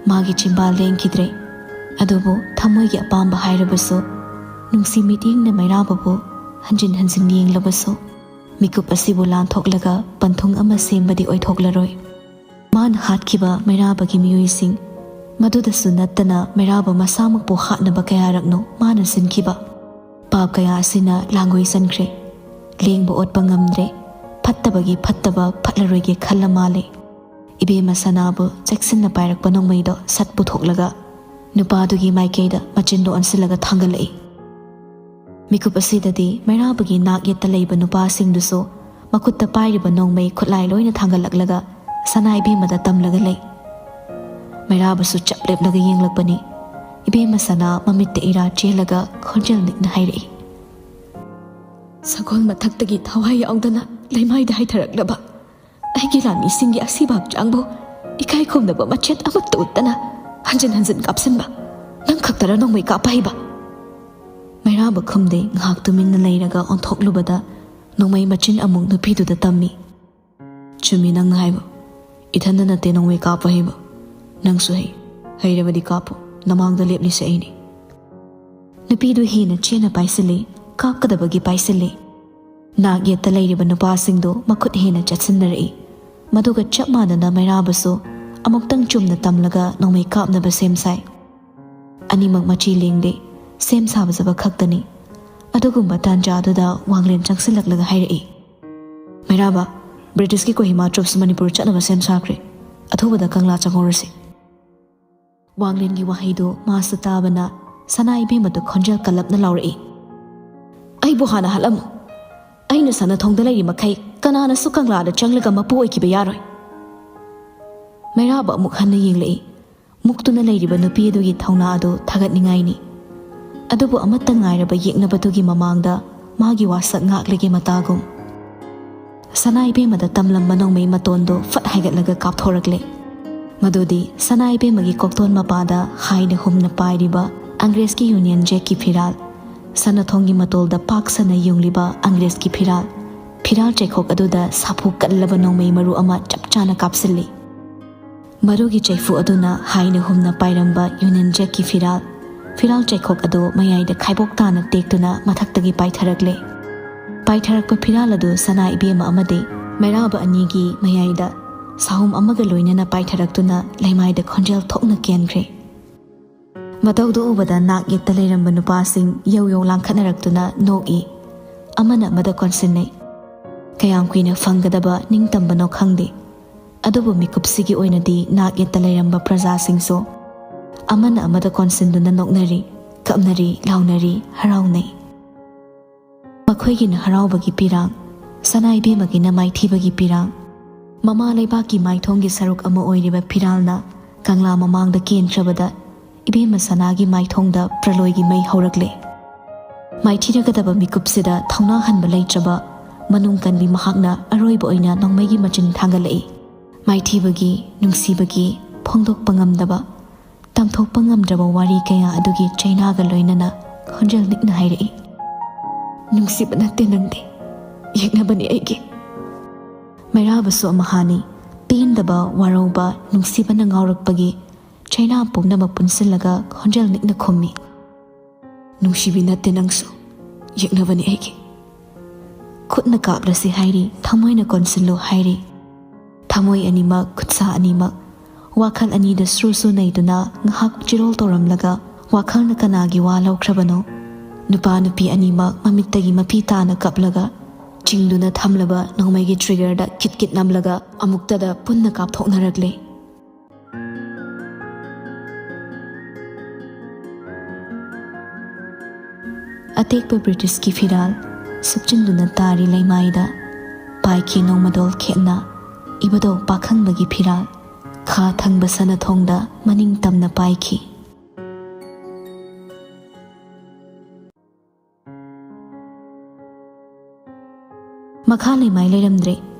ꯃꯥꯒꯤ ꯆꯤꯝꯕꯥꯜ ꯂꯦꯡꯈꯤꯗ꯭ꯔꯦ꯫ ꯑꯗꯨꯕꯨ ꯊꯃꯣꯏꯒꯤ ꯑꯄꯥꯝꯕ ꯍꯥꯏꯔꯕꯁꯨ, ꯅꯨꯡꯁꯤ ꯃꯤꯠꯌꯦꯡꯅ ꯃꯩꯔꯥꯕꯕꯨ ꯍꯟꯖꯤꯟ ꯍꯟꯖꯤꯟ ꯌꯦꯡꯂꯕꯁꯨ, ꯃꯤꯀꯨꯞ ꯑꯁꯤꯕꯨ ꯂꯥꯟꯊꯣꯛꯂꯒ ꯄꯟꯊꯨꯡ ꯑꯃ ꯁꯦꯝꯕꯗꯤ ꯑꯣꯏꯊꯣꯛꯂꯔꯣꯏ꯫ ꯃꯥꯅ ꯍꯥꯠꯈꯤꯕ ꯃꯩꯔꯥꯕꯒꯤ ꯃꯤꯑꯣꯏꯁꯤꯡ, ꯃꯗꯨꯗꯁꯨ ꯅꯠꯇꯅ ꯃꯩꯔꯥꯕ ꯃꯁꯥꯃꯛꯄꯨ ꯍꯥꯠꯅꯕ ꯀꯌꯥꯔꯛꯅꯣ ꯃꯥꯅ ꯁꯤꯟꯈꯤꯕ꯫ ꯄꯥꯞ ꯀꯌꯥ ꯑꯁꯤꯅ ꯂꯥꯡꯒꯣꯏ ꯆꯟꯈ꯭ꯔꯦ꯫ ꯂꯦꯡꯕ ꯑꯣꯠꯄ ꯉꯝꯗ꯭ꯔꯦ꯫ ꯐꯠꯇꯕꯒꯤ ꯐꯠꯇꯕ ꯐꯠꯂꯔꯣꯏꯒꯦ ꯈꯜꯂ ꯃꯥꯜꯂꯦ꯫ ꯏꯕꯦꯝꯃ ꯁꯅꯥꯕꯨ ꯆꯦꯛꯁꯤꯟꯅ ꯄꯥꯏꯔꯛꯄ ꯅꯣꯡꯃꯩꯗꯣ ꯁꯠ ꯄꯨꯊꯣꯛꯂꯒ ꯅꯨꯄꯥꯗꯨꯒꯤ ꯃꯥꯏꯀꯩꯗ ꯃꯆꯤꯟꯗꯣ ꯑꯣꯟꯁꯤꯜꯂꯒ ꯊꯥꯡꯒꯠꯂꯛꯏ꯫ ꯃꯤꯀꯨꯞ ꯑꯁꯤꯗꯗꯤ ꯃꯩꯔꯥꯕꯒꯤ ꯅꯥꯛ ꯌꯦꯠꯇ ꯂꯩꯕ ꯅꯨꯄꯥꯁꯤꯡꯗꯨꯁꯨ ꯃꯈꯨꯠꯇ ꯄꯥꯏꯔꯤꯕ ꯅꯣꯡꯃꯩ ꯈꯨꯠꯂꯥꯏ ꯂꯣꯏꯅ ꯊꯥꯡꯒꯠꯂꯛꯂꯒ ꯁꯅꯥ ꯏꯕꯦꯝꯃꯗ ꯇꯝꯂꯒ ꯂꯩ꯫ ꯃꯩꯔꯥꯕꯁꯨ ꯆꯞ ꯂꯦꯞꯂꯒ ꯌꯦꯡꯂꯛꯄꯅꯤ꯫ ꯏꯕꯦꯝꯃ ꯁꯅꯥ ꯃꯃꯤꯠꯇ ꯏꯔꯥ ꯆꯦꯜꯂꯒ ꯈꯣꯟꯖꯦꯜ ꯅꯤꯛꯅ ꯍꯥꯏꯔꯛꯏ, "ꯁꯒꯣꯜ ꯃꯊꯛꯇꯒꯤ ꯊꯋꯥꯏ ꯌꯥꯎꯗꯅ ꯂꯩꯃꯥꯏꯗ ꯍꯥꯏꯊꯔꯛꯂꯕ ꯑꯩꯒꯤ ꯂꯥꯟꯃꯤꯁꯤꯡꯒꯤ ꯑꯁꯤꯕ ꯍꯛꯆꯥꯡꯕꯨ ꯏꯀꯥꯏ ꯈꯨꯝꯅꯕ ꯃꯆꯦꯠ ꯑꯃꯠꯇ ꯎꯠꯇꯅ ꯍꯟꯖꯤꯟ ꯍꯟꯖꯤꯟ ꯀꯥꯞꯁꯤꯟꯕ ꯅꯪ ꯈꯛꯇꯔ ꯅꯣꯡꯃꯩ ꯀꯥꯞꯄ ꯍꯩꯕ?" ꯃꯩꯔꯥꯕ ꯈꯨꯝꯗꯦ꯫ ꯉꯥꯏꯍꯥꯛ ꯇꯨꯃꯤꯟꯅ ꯂꯩꯔꯒ ꯑꯣꯟꯊꯣꯛꯂꯨꯕꯗ ꯅꯣꯡꯃꯩ ꯃꯆꯤꯟ ꯑꯃꯨꯛ ꯅꯨꯄꯤꯗꯨꯗ ꯇꯝꯃꯤ꯫ "ꯆꯨꯝꯃꯤ ꯅꯪꯅ ꯍꯥꯏꯕ꯫ ꯏꯊꯟꯗ ꯅꯠꯇꯦ ꯅꯣꯡꯃꯩ ꯀꯥꯞꯄ ꯍꯩꯕ꯫ ꯅꯪꯁꯨ ꯍꯩ꯫ ꯍꯩꯔꯕꯗꯤ ꯀꯥꯞꯄꯨ꯫ ꯅꯃꯥꯡꯗ ꯂꯦꯞꯂꯤꯁꯦ ꯑꯩꯅꯤ꯫" ꯅꯨꯄꯤꯗꯨ ꯍꯦꯟꯅ ꯆꯦꯟꯅ ꯄꯥꯏꯁꯤꯜꯂꯤ, ꯀꯥꯞꯀꯗꯕꯒꯤ ꯄꯥꯏꯁꯤꯜꯂꯤ꯫ ꯅꯥꯛ ꯌꯦꯠꯇ ꯂꯩꯔꯤꯕ ꯅꯨꯄꯥꯁꯤꯡꯗꯨ ꯃꯈꯨꯠ ꯍꯦꯟꯅ ꯆꯠꯁꯤꯟꯅꯔꯛꯏ꯫ ꯃꯗꯨꯒ ꯆꯞ ꯃꯥꯟꯅꯅ ꯃꯩꯔꯥꯕꯁꯨ ꯑꯃꯨꯛꯇꯪ ꯆꯨꯝꯅ ꯇꯝꯂꯒ ꯅꯣꯡꯃꯩ ꯀꯥꯞꯅꯕ ꯁꯦꯝ ꯁꯥꯏ꯫ ꯑꯅꯤꯃꯛ ꯃꯆꯤ ꯂꯦꯡꯗꯦ, ꯁꯦꯝ ꯁꯥꯕꯖꯕ ꯈꯛꯇꯅꯤ꯫ ꯑꯗꯨꯒꯨꯝꯕ ꯇꯥꯟꯖꯥꯗꯨꯗ ꯋꯥꯡꯂꯦꯟ ꯆꯪꯁꯤꯜꯂꯛꯂꯒ ꯍꯥꯏꯔꯛꯏ, "ꯃꯩꯔꯥꯕ, ꯕ꯭ꯔꯤꯇꯤꯁꯀꯤ ꯀꯣꯍꯤꯃꯥ ꯇ꯭ꯔꯨꯞꯁ ꯃꯅꯤꯄꯨꯔ ꯆꯠꯅꯕ ꯁꯦꯝ ꯁꯥꯈ꯭ꯔꯦ꯫ ꯑꯊꯨꯕꯗ ꯀꯪꯂꯥ ꯆꯪꯍꯧꯔꯁꯤ꯫" ꯋꯥꯡꯂꯦꯟꯒꯤ ꯋꯥꯍꯩꯗꯨ ꯃꯥꯁꯨ ꯇꯥꯕꯅ ꯁꯅꯥ ꯏꯕꯦꯝꯃꯗꯨ ꯈꯣꯟꯖꯦꯜ ꯀꯜꯂꯞꯅ ꯂꯥꯎꯔꯛꯏ, "ꯑꯩꯕꯨ ꯍꯥꯟꯅ ꯍꯥꯠꯂꯝꯃꯨ꯫ ꯑꯩꯅ ꯁꯅꯥꯊꯣꯡꯗ ꯂꯩꯔꯤ ꯃꯈꯩ ꯀꯅꯥꯅꯁꯨ ꯀꯪꯂꯥꯗ ꯆꯪꯂꯒ ꯃꯄꯨ ꯑꯣꯏꯈꯤꯕ ꯌꯥꯔꯣꯏ꯫" ꯃꯩꯔꯥꯕ ꯑꯃꯨꯛ ꯍꯟꯅ ꯌꯦꯡꯂꯛꯏ꯫ ꯃꯨꯛꯇꯨꯅ ꯂꯩꯔꯤꯕ ꯅꯨꯄꯤ ꯑꯗꯨꯒꯤ ꯊꯧꯅꯥ ꯑꯗꯨ ꯊꯥꯒꯠꯅꯤꯡꯉꯥꯏꯅꯤ꯫ ꯑꯗꯨꯕꯨ ꯑꯃꯠꯇ ꯉꯥꯏꯔꯕ ꯌꯦꯛꯅꯕꯗꯨꯒꯤ ꯃꯃꯥꯡꯗ ꯃꯥꯒꯤ ꯋꯥꯁꯛ ꯉꯥꯛꯂꯒꯦ ꯃꯇꯥꯒꯨꯝ꯫ ꯁꯅꯥ ꯏꯕꯦꯝꯃꯗ ꯇꯝꯂꯝꯕ ꯅꯣꯡꯃꯩ ꯃꯇꯣꯟꯗꯨ ꯐꯠ ꯍꯥꯏꯒꯠꯂꯒ ꯀꯥꯞꯊꯣꯔꯛꯂꯦ꯫ ꯃꯗꯨꯗꯤ ꯁꯅꯥ ꯏꯕꯦꯝꯃꯒꯤ ꯀꯣꯛꯇꯣꯟ ꯃꯄꯥꯗ ꯍꯥꯏꯅ ꯍꯨꯝꯅ ꯄꯥꯏꯔꯤꯕ ꯑꯪꯒ꯭ꯔꯦꯖꯀꯤ ꯌꯨꯅꯤꯌꯟ ꯖꯦꯛꯀꯤ ꯐꯤꯔꯥꯜ, ꯁꯅꯥꯊꯣꯡꯒꯤ ꯃꯇꯣꯜꯗ ꯄꯥꯛ ꯁꯟꯅ ꯌꯨꯡꯂꯤꯕ ꯑꯪꯒ꯭ꯔꯦꯖꯀꯤ ꯐꯤꯔꯥꯜ, ꯐꯤꯔꯥꯜ ꯆꯩꯈꯣꯛ ꯑꯗꯨꯗ ꯁꯥꯐꯨ ꯀꯜꯂꯕ ꯅꯣꯡꯃꯩ ꯃꯔꯨ ꯑꯃ ꯆꯞ ꯆꯥꯅ ꯀꯥꯞꯁꯤꯜꯂꯤ꯫ ꯃꯔꯨꯒꯤ ꯆꯩꯐꯨ ꯑꯗꯨꯅ ꯍꯥꯏꯅ ꯍꯨꯝꯅ ꯄꯥꯏꯔꯝꯕ ꯌꯨꯅꯤꯌꯟ ꯖꯦꯛꯀꯤ ꯐꯤꯔꯥꯜ, ꯐꯤꯔꯥꯜ ꯆꯩꯈꯣꯛ ꯑꯗꯨ ꯃꯌꯥꯏꯗ ꯈꯥꯏꯕꯣꯛ ꯇꯥꯅ ꯇꯦꯛꯇꯨꯅ ꯃꯊꯛꯇꯒꯤ ꯄꯥꯏꯊꯔꯛꯂꯦ꯫ ꯄꯥꯏꯊꯔꯛꯄ ꯐꯤꯔꯥꯜ ꯑꯗꯨ ꯁꯅꯥ ꯏꯕꯦꯝꯃ ꯑꯃꯗꯤ ꯃꯩꯔꯥꯕ ꯑꯅꯤꯒꯤ ꯃꯌꯥꯏꯗ ꯁꯥꯍꯨꯝ ꯑꯃꯒ ꯂꯣꯏꯅꯅ ꯄꯥꯏꯊꯔꯛꯇꯨꯅ ꯂꯩꯃꯥꯏꯗ ꯈꯣꯟꯖꯦꯜ ꯊꯣꯛꯅ ꯀꯦꯟꯈ꯭ꯔꯦ꯫ ꯃꯇꯧꯗꯨ ꯎꯕꯗ ꯅꯥꯛ ꯌꯦꯠꯇ ꯂꯩꯔꯝꯕ ꯅꯨꯄꯥꯁꯤꯡ ꯌꯧ ꯌꯧ ꯂꯥꯡꯈꯠꯅꯔꯛꯇꯨꯅ ꯅꯣꯛꯏ꯫ ꯑꯃꯅ ꯑꯃꯗ ꯀꯣꯟꯁꯤꯟꯅꯩ꯫ ꯀꯌꯥꯝ ꯀꯨꯏꯅ ꯐꯪꯒꯗꯕ ꯅꯤꯡꯇꯝꯕꯅꯣ ꯈꯪꯗꯦ꯫ ꯑꯗꯨꯕꯨ ꯃꯤꯀꯨꯞꯁꯤꯒꯤ ꯑꯣꯏꯅꯗꯤ ꯅꯥꯛ ꯌꯦꯠꯇ ꯂꯩꯔꯝꯕ ꯄ꯭ꯔꯖꯥꯁꯤꯡꯁꯨ ꯑꯃꯅ ꯑꯃꯗ ꯀꯣꯟꯁꯤꯟꯗꯨꯅ ꯅꯣꯛꯅꯔꯤ, ꯀꯞꯅꯔꯤ, ꯂꯥꯎꯅꯔꯤ, ꯍꯔꯥꯎꯅꯩ꯫ ꯑꯩꯈꯣꯏꯒꯤꯅ ꯍꯔꯥꯎꯕꯒꯤ ꯄꯤꯔꯥꯡ, ꯁꯅꯥ ꯏꯕꯦꯝꯃꯒꯤꯅ ꯃꯥꯏꯊꯤꯕꯒꯤ ꯄꯤꯔꯥꯡ꯫ ꯃꯃꯥ ꯂꯩꯕꯥꯛꯀꯤ ꯃꯥꯏꯊꯣꯡꯒꯤ ꯁꯔꯨꯛ ꯑꯃ ꯑꯣꯏꯔꯤꯕ ꯐꯤꯔꯥꯜꯅ ꯀꯪꯂꯥ ꯃꯃꯥꯡꯗ ꯀꯦꯟꯈ꯭ꯔꯕꯗ ꯏꯕꯦꯝꯃ ꯁꯅꯥꯒꯤ ꯃꯥꯏꯊꯣꯡꯗ ꯄ꯭ꯔꯂꯣꯏꯒꯤ ꯃꯩ ꯍꯧꯔꯛꯂꯦ꯫ ꯃꯥꯏꯊꯤꯔꯒꯗꯕ ꯃꯤꯀꯨꯞꯁꯤꯗ ꯊꯧꯅꯥ ꯍꯟꯕ ꯂꯩꯇ꯭ꯔꯕ ꯃꯅꯨꯡ ꯀꯟꯕꯤ ꯃꯍꯥꯛꯅ ꯑꯔꯣꯏꯕ ꯑꯣꯏꯅ ꯅꯣꯡꯃꯩꯒꯤ ꯃꯆꯤꯟ ꯊꯥꯡꯒꯠꯂꯛꯏ꯫ ꯃꯥꯏꯊꯤꯕꯒꯤ, ꯅꯨꯡꯁꯤꯕꯒꯤ, ꯐꯣꯡꯗꯣꯛꯄ ꯉꯝꯗꯕ, ꯇꯝꯊꯣꯛꯄ ꯉꯝꯗ꯭ꯔꯕ ꯋꯥꯔꯤ ꯀꯌꯥ ꯑꯗꯨꯒꯤ ꯆꯩꯅꯥꯒ ꯂꯣꯏꯅꯅ ꯈꯣꯟꯖꯦꯜ ꯅꯤꯛꯅ ꯍꯥꯏꯔꯛꯏ, "ꯅꯨꯡꯁꯤꯕ ꯅꯠꯇꯦ ꯅꯪꯗꯤ, ꯌꯦꯛꯅꯕꯅꯤ ꯑꯩꯒꯤ꯫" ꯃꯩꯔꯥꯕꯁꯨ ꯑꯃꯍꯥꯅꯤ꯫ ꯄꯦꯟꯗꯕ, ꯋꯥꯔꯧꯕ, ꯅꯨꯡꯁꯤꯕꯅ ꯉꯥꯎꯔꯛꯄꯒꯤ ꯆꯩꯅꯥ ꯄꯨꯝꯅꯃꯛ ꯄꯨꯟꯁꯤꯜꯂꯒ ꯈꯣꯟꯖꯦꯜ ꯅꯤꯛꯅ ꯈꯨꯝꯃꯤ, "ꯅꯨꯡꯁꯤꯕꯤ ꯅꯠꯇꯦ ꯅꯪꯁꯨ, ꯌꯦꯛꯅꯕꯅꯤ ꯑꯩꯒꯤ꯫" ꯈꯨꯠꯅ ꯀꯥꯞꯂꯁꯤ ꯍꯥꯏꯔꯤ, ꯊꯃꯣꯏꯅ ꯀꯣꯟꯁꯤꯜꯂꯨ ꯍꯥꯏꯔꯤ꯫ ꯊꯃꯣꯏ ꯑꯅꯤꯃꯛ, ꯈꯨꯠꯁꯥ ꯑꯅꯤꯃꯛ, ꯋꯥꯈꯜ ꯑꯅꯤꯗ ꯁ꯭ꯔꯨ ꯁ꯭ꯔꯨ ꯅꯩꯗꯨꯅ ꯉꯥꯏꯍꯥꯛ ꯆꯤꯔꯣꯜ ꯇꯧꯔꯝꯂꯒ ꯋꯥꯈꯜꯅ ꯀꯅꯥꯒꯤ ꯋꯥ ꯂꯧꯈ꯭ꯔꯕꯅꯣ? ꯅꯨꯄꯥ ꯅꯨꯄꯤ ꯑꯅꯤꯃꯛ ꯃꯃꯤꯠꯇꯒꯤ ꯃꯄꯤ ꯇꯥꯅ ꯀꯞꯂꯒ ꯆꯤꯡꯗꯨꯅ ꯊꯝꯂꯕ ꯅꯣꯡꯃꯩꯒꯤ ꯇ꯭ꯔꯤꯒꯔꯗ ꯀꯤꯠ ꯀꯤꯠ ꯅꯝꯂꯒ ꯑꯃꯨꯛꯇꯗ ꯄꯨꯟꯅ ꯀꯥꯞꯊꯣꯛꯅꯔꯛꯂꯦ꯫ ꯑꯇꯦꯛꯄ ꯕ꯭ꯔꯤꯇꯤꯁꯀꯤ ꯐꯤꯔꯥꯜ ꯁꯨꯞꯆꯤꯟꯗꯨꯅ ꯇꯥꯔꯤ ꯂꯩꯃꯥꯏꯗ ꯄꯥꯏꯈꯤ ꯅꯣꯡꯃꯗꯣꯜ ꯈꯦꯠꯅ ꯏꯕꯗꯧ ꯄꯥꯈꯪꯕꯒꯤ ꯐꯤꯔꯥꯜ ꯈꯥ ꯊꯪꯕ ꯁꯅꯊꯣꯡꯗ ꯃꯅꯤꯡ ꯇꯝꯅ ꯄꯥꯏꯈꯤ꯫ ꯃꯈꯥ ꯂꯩꯃꯥꯏ ꯂꯩꯔꯝꯗ꯭ꯔꯦ꯫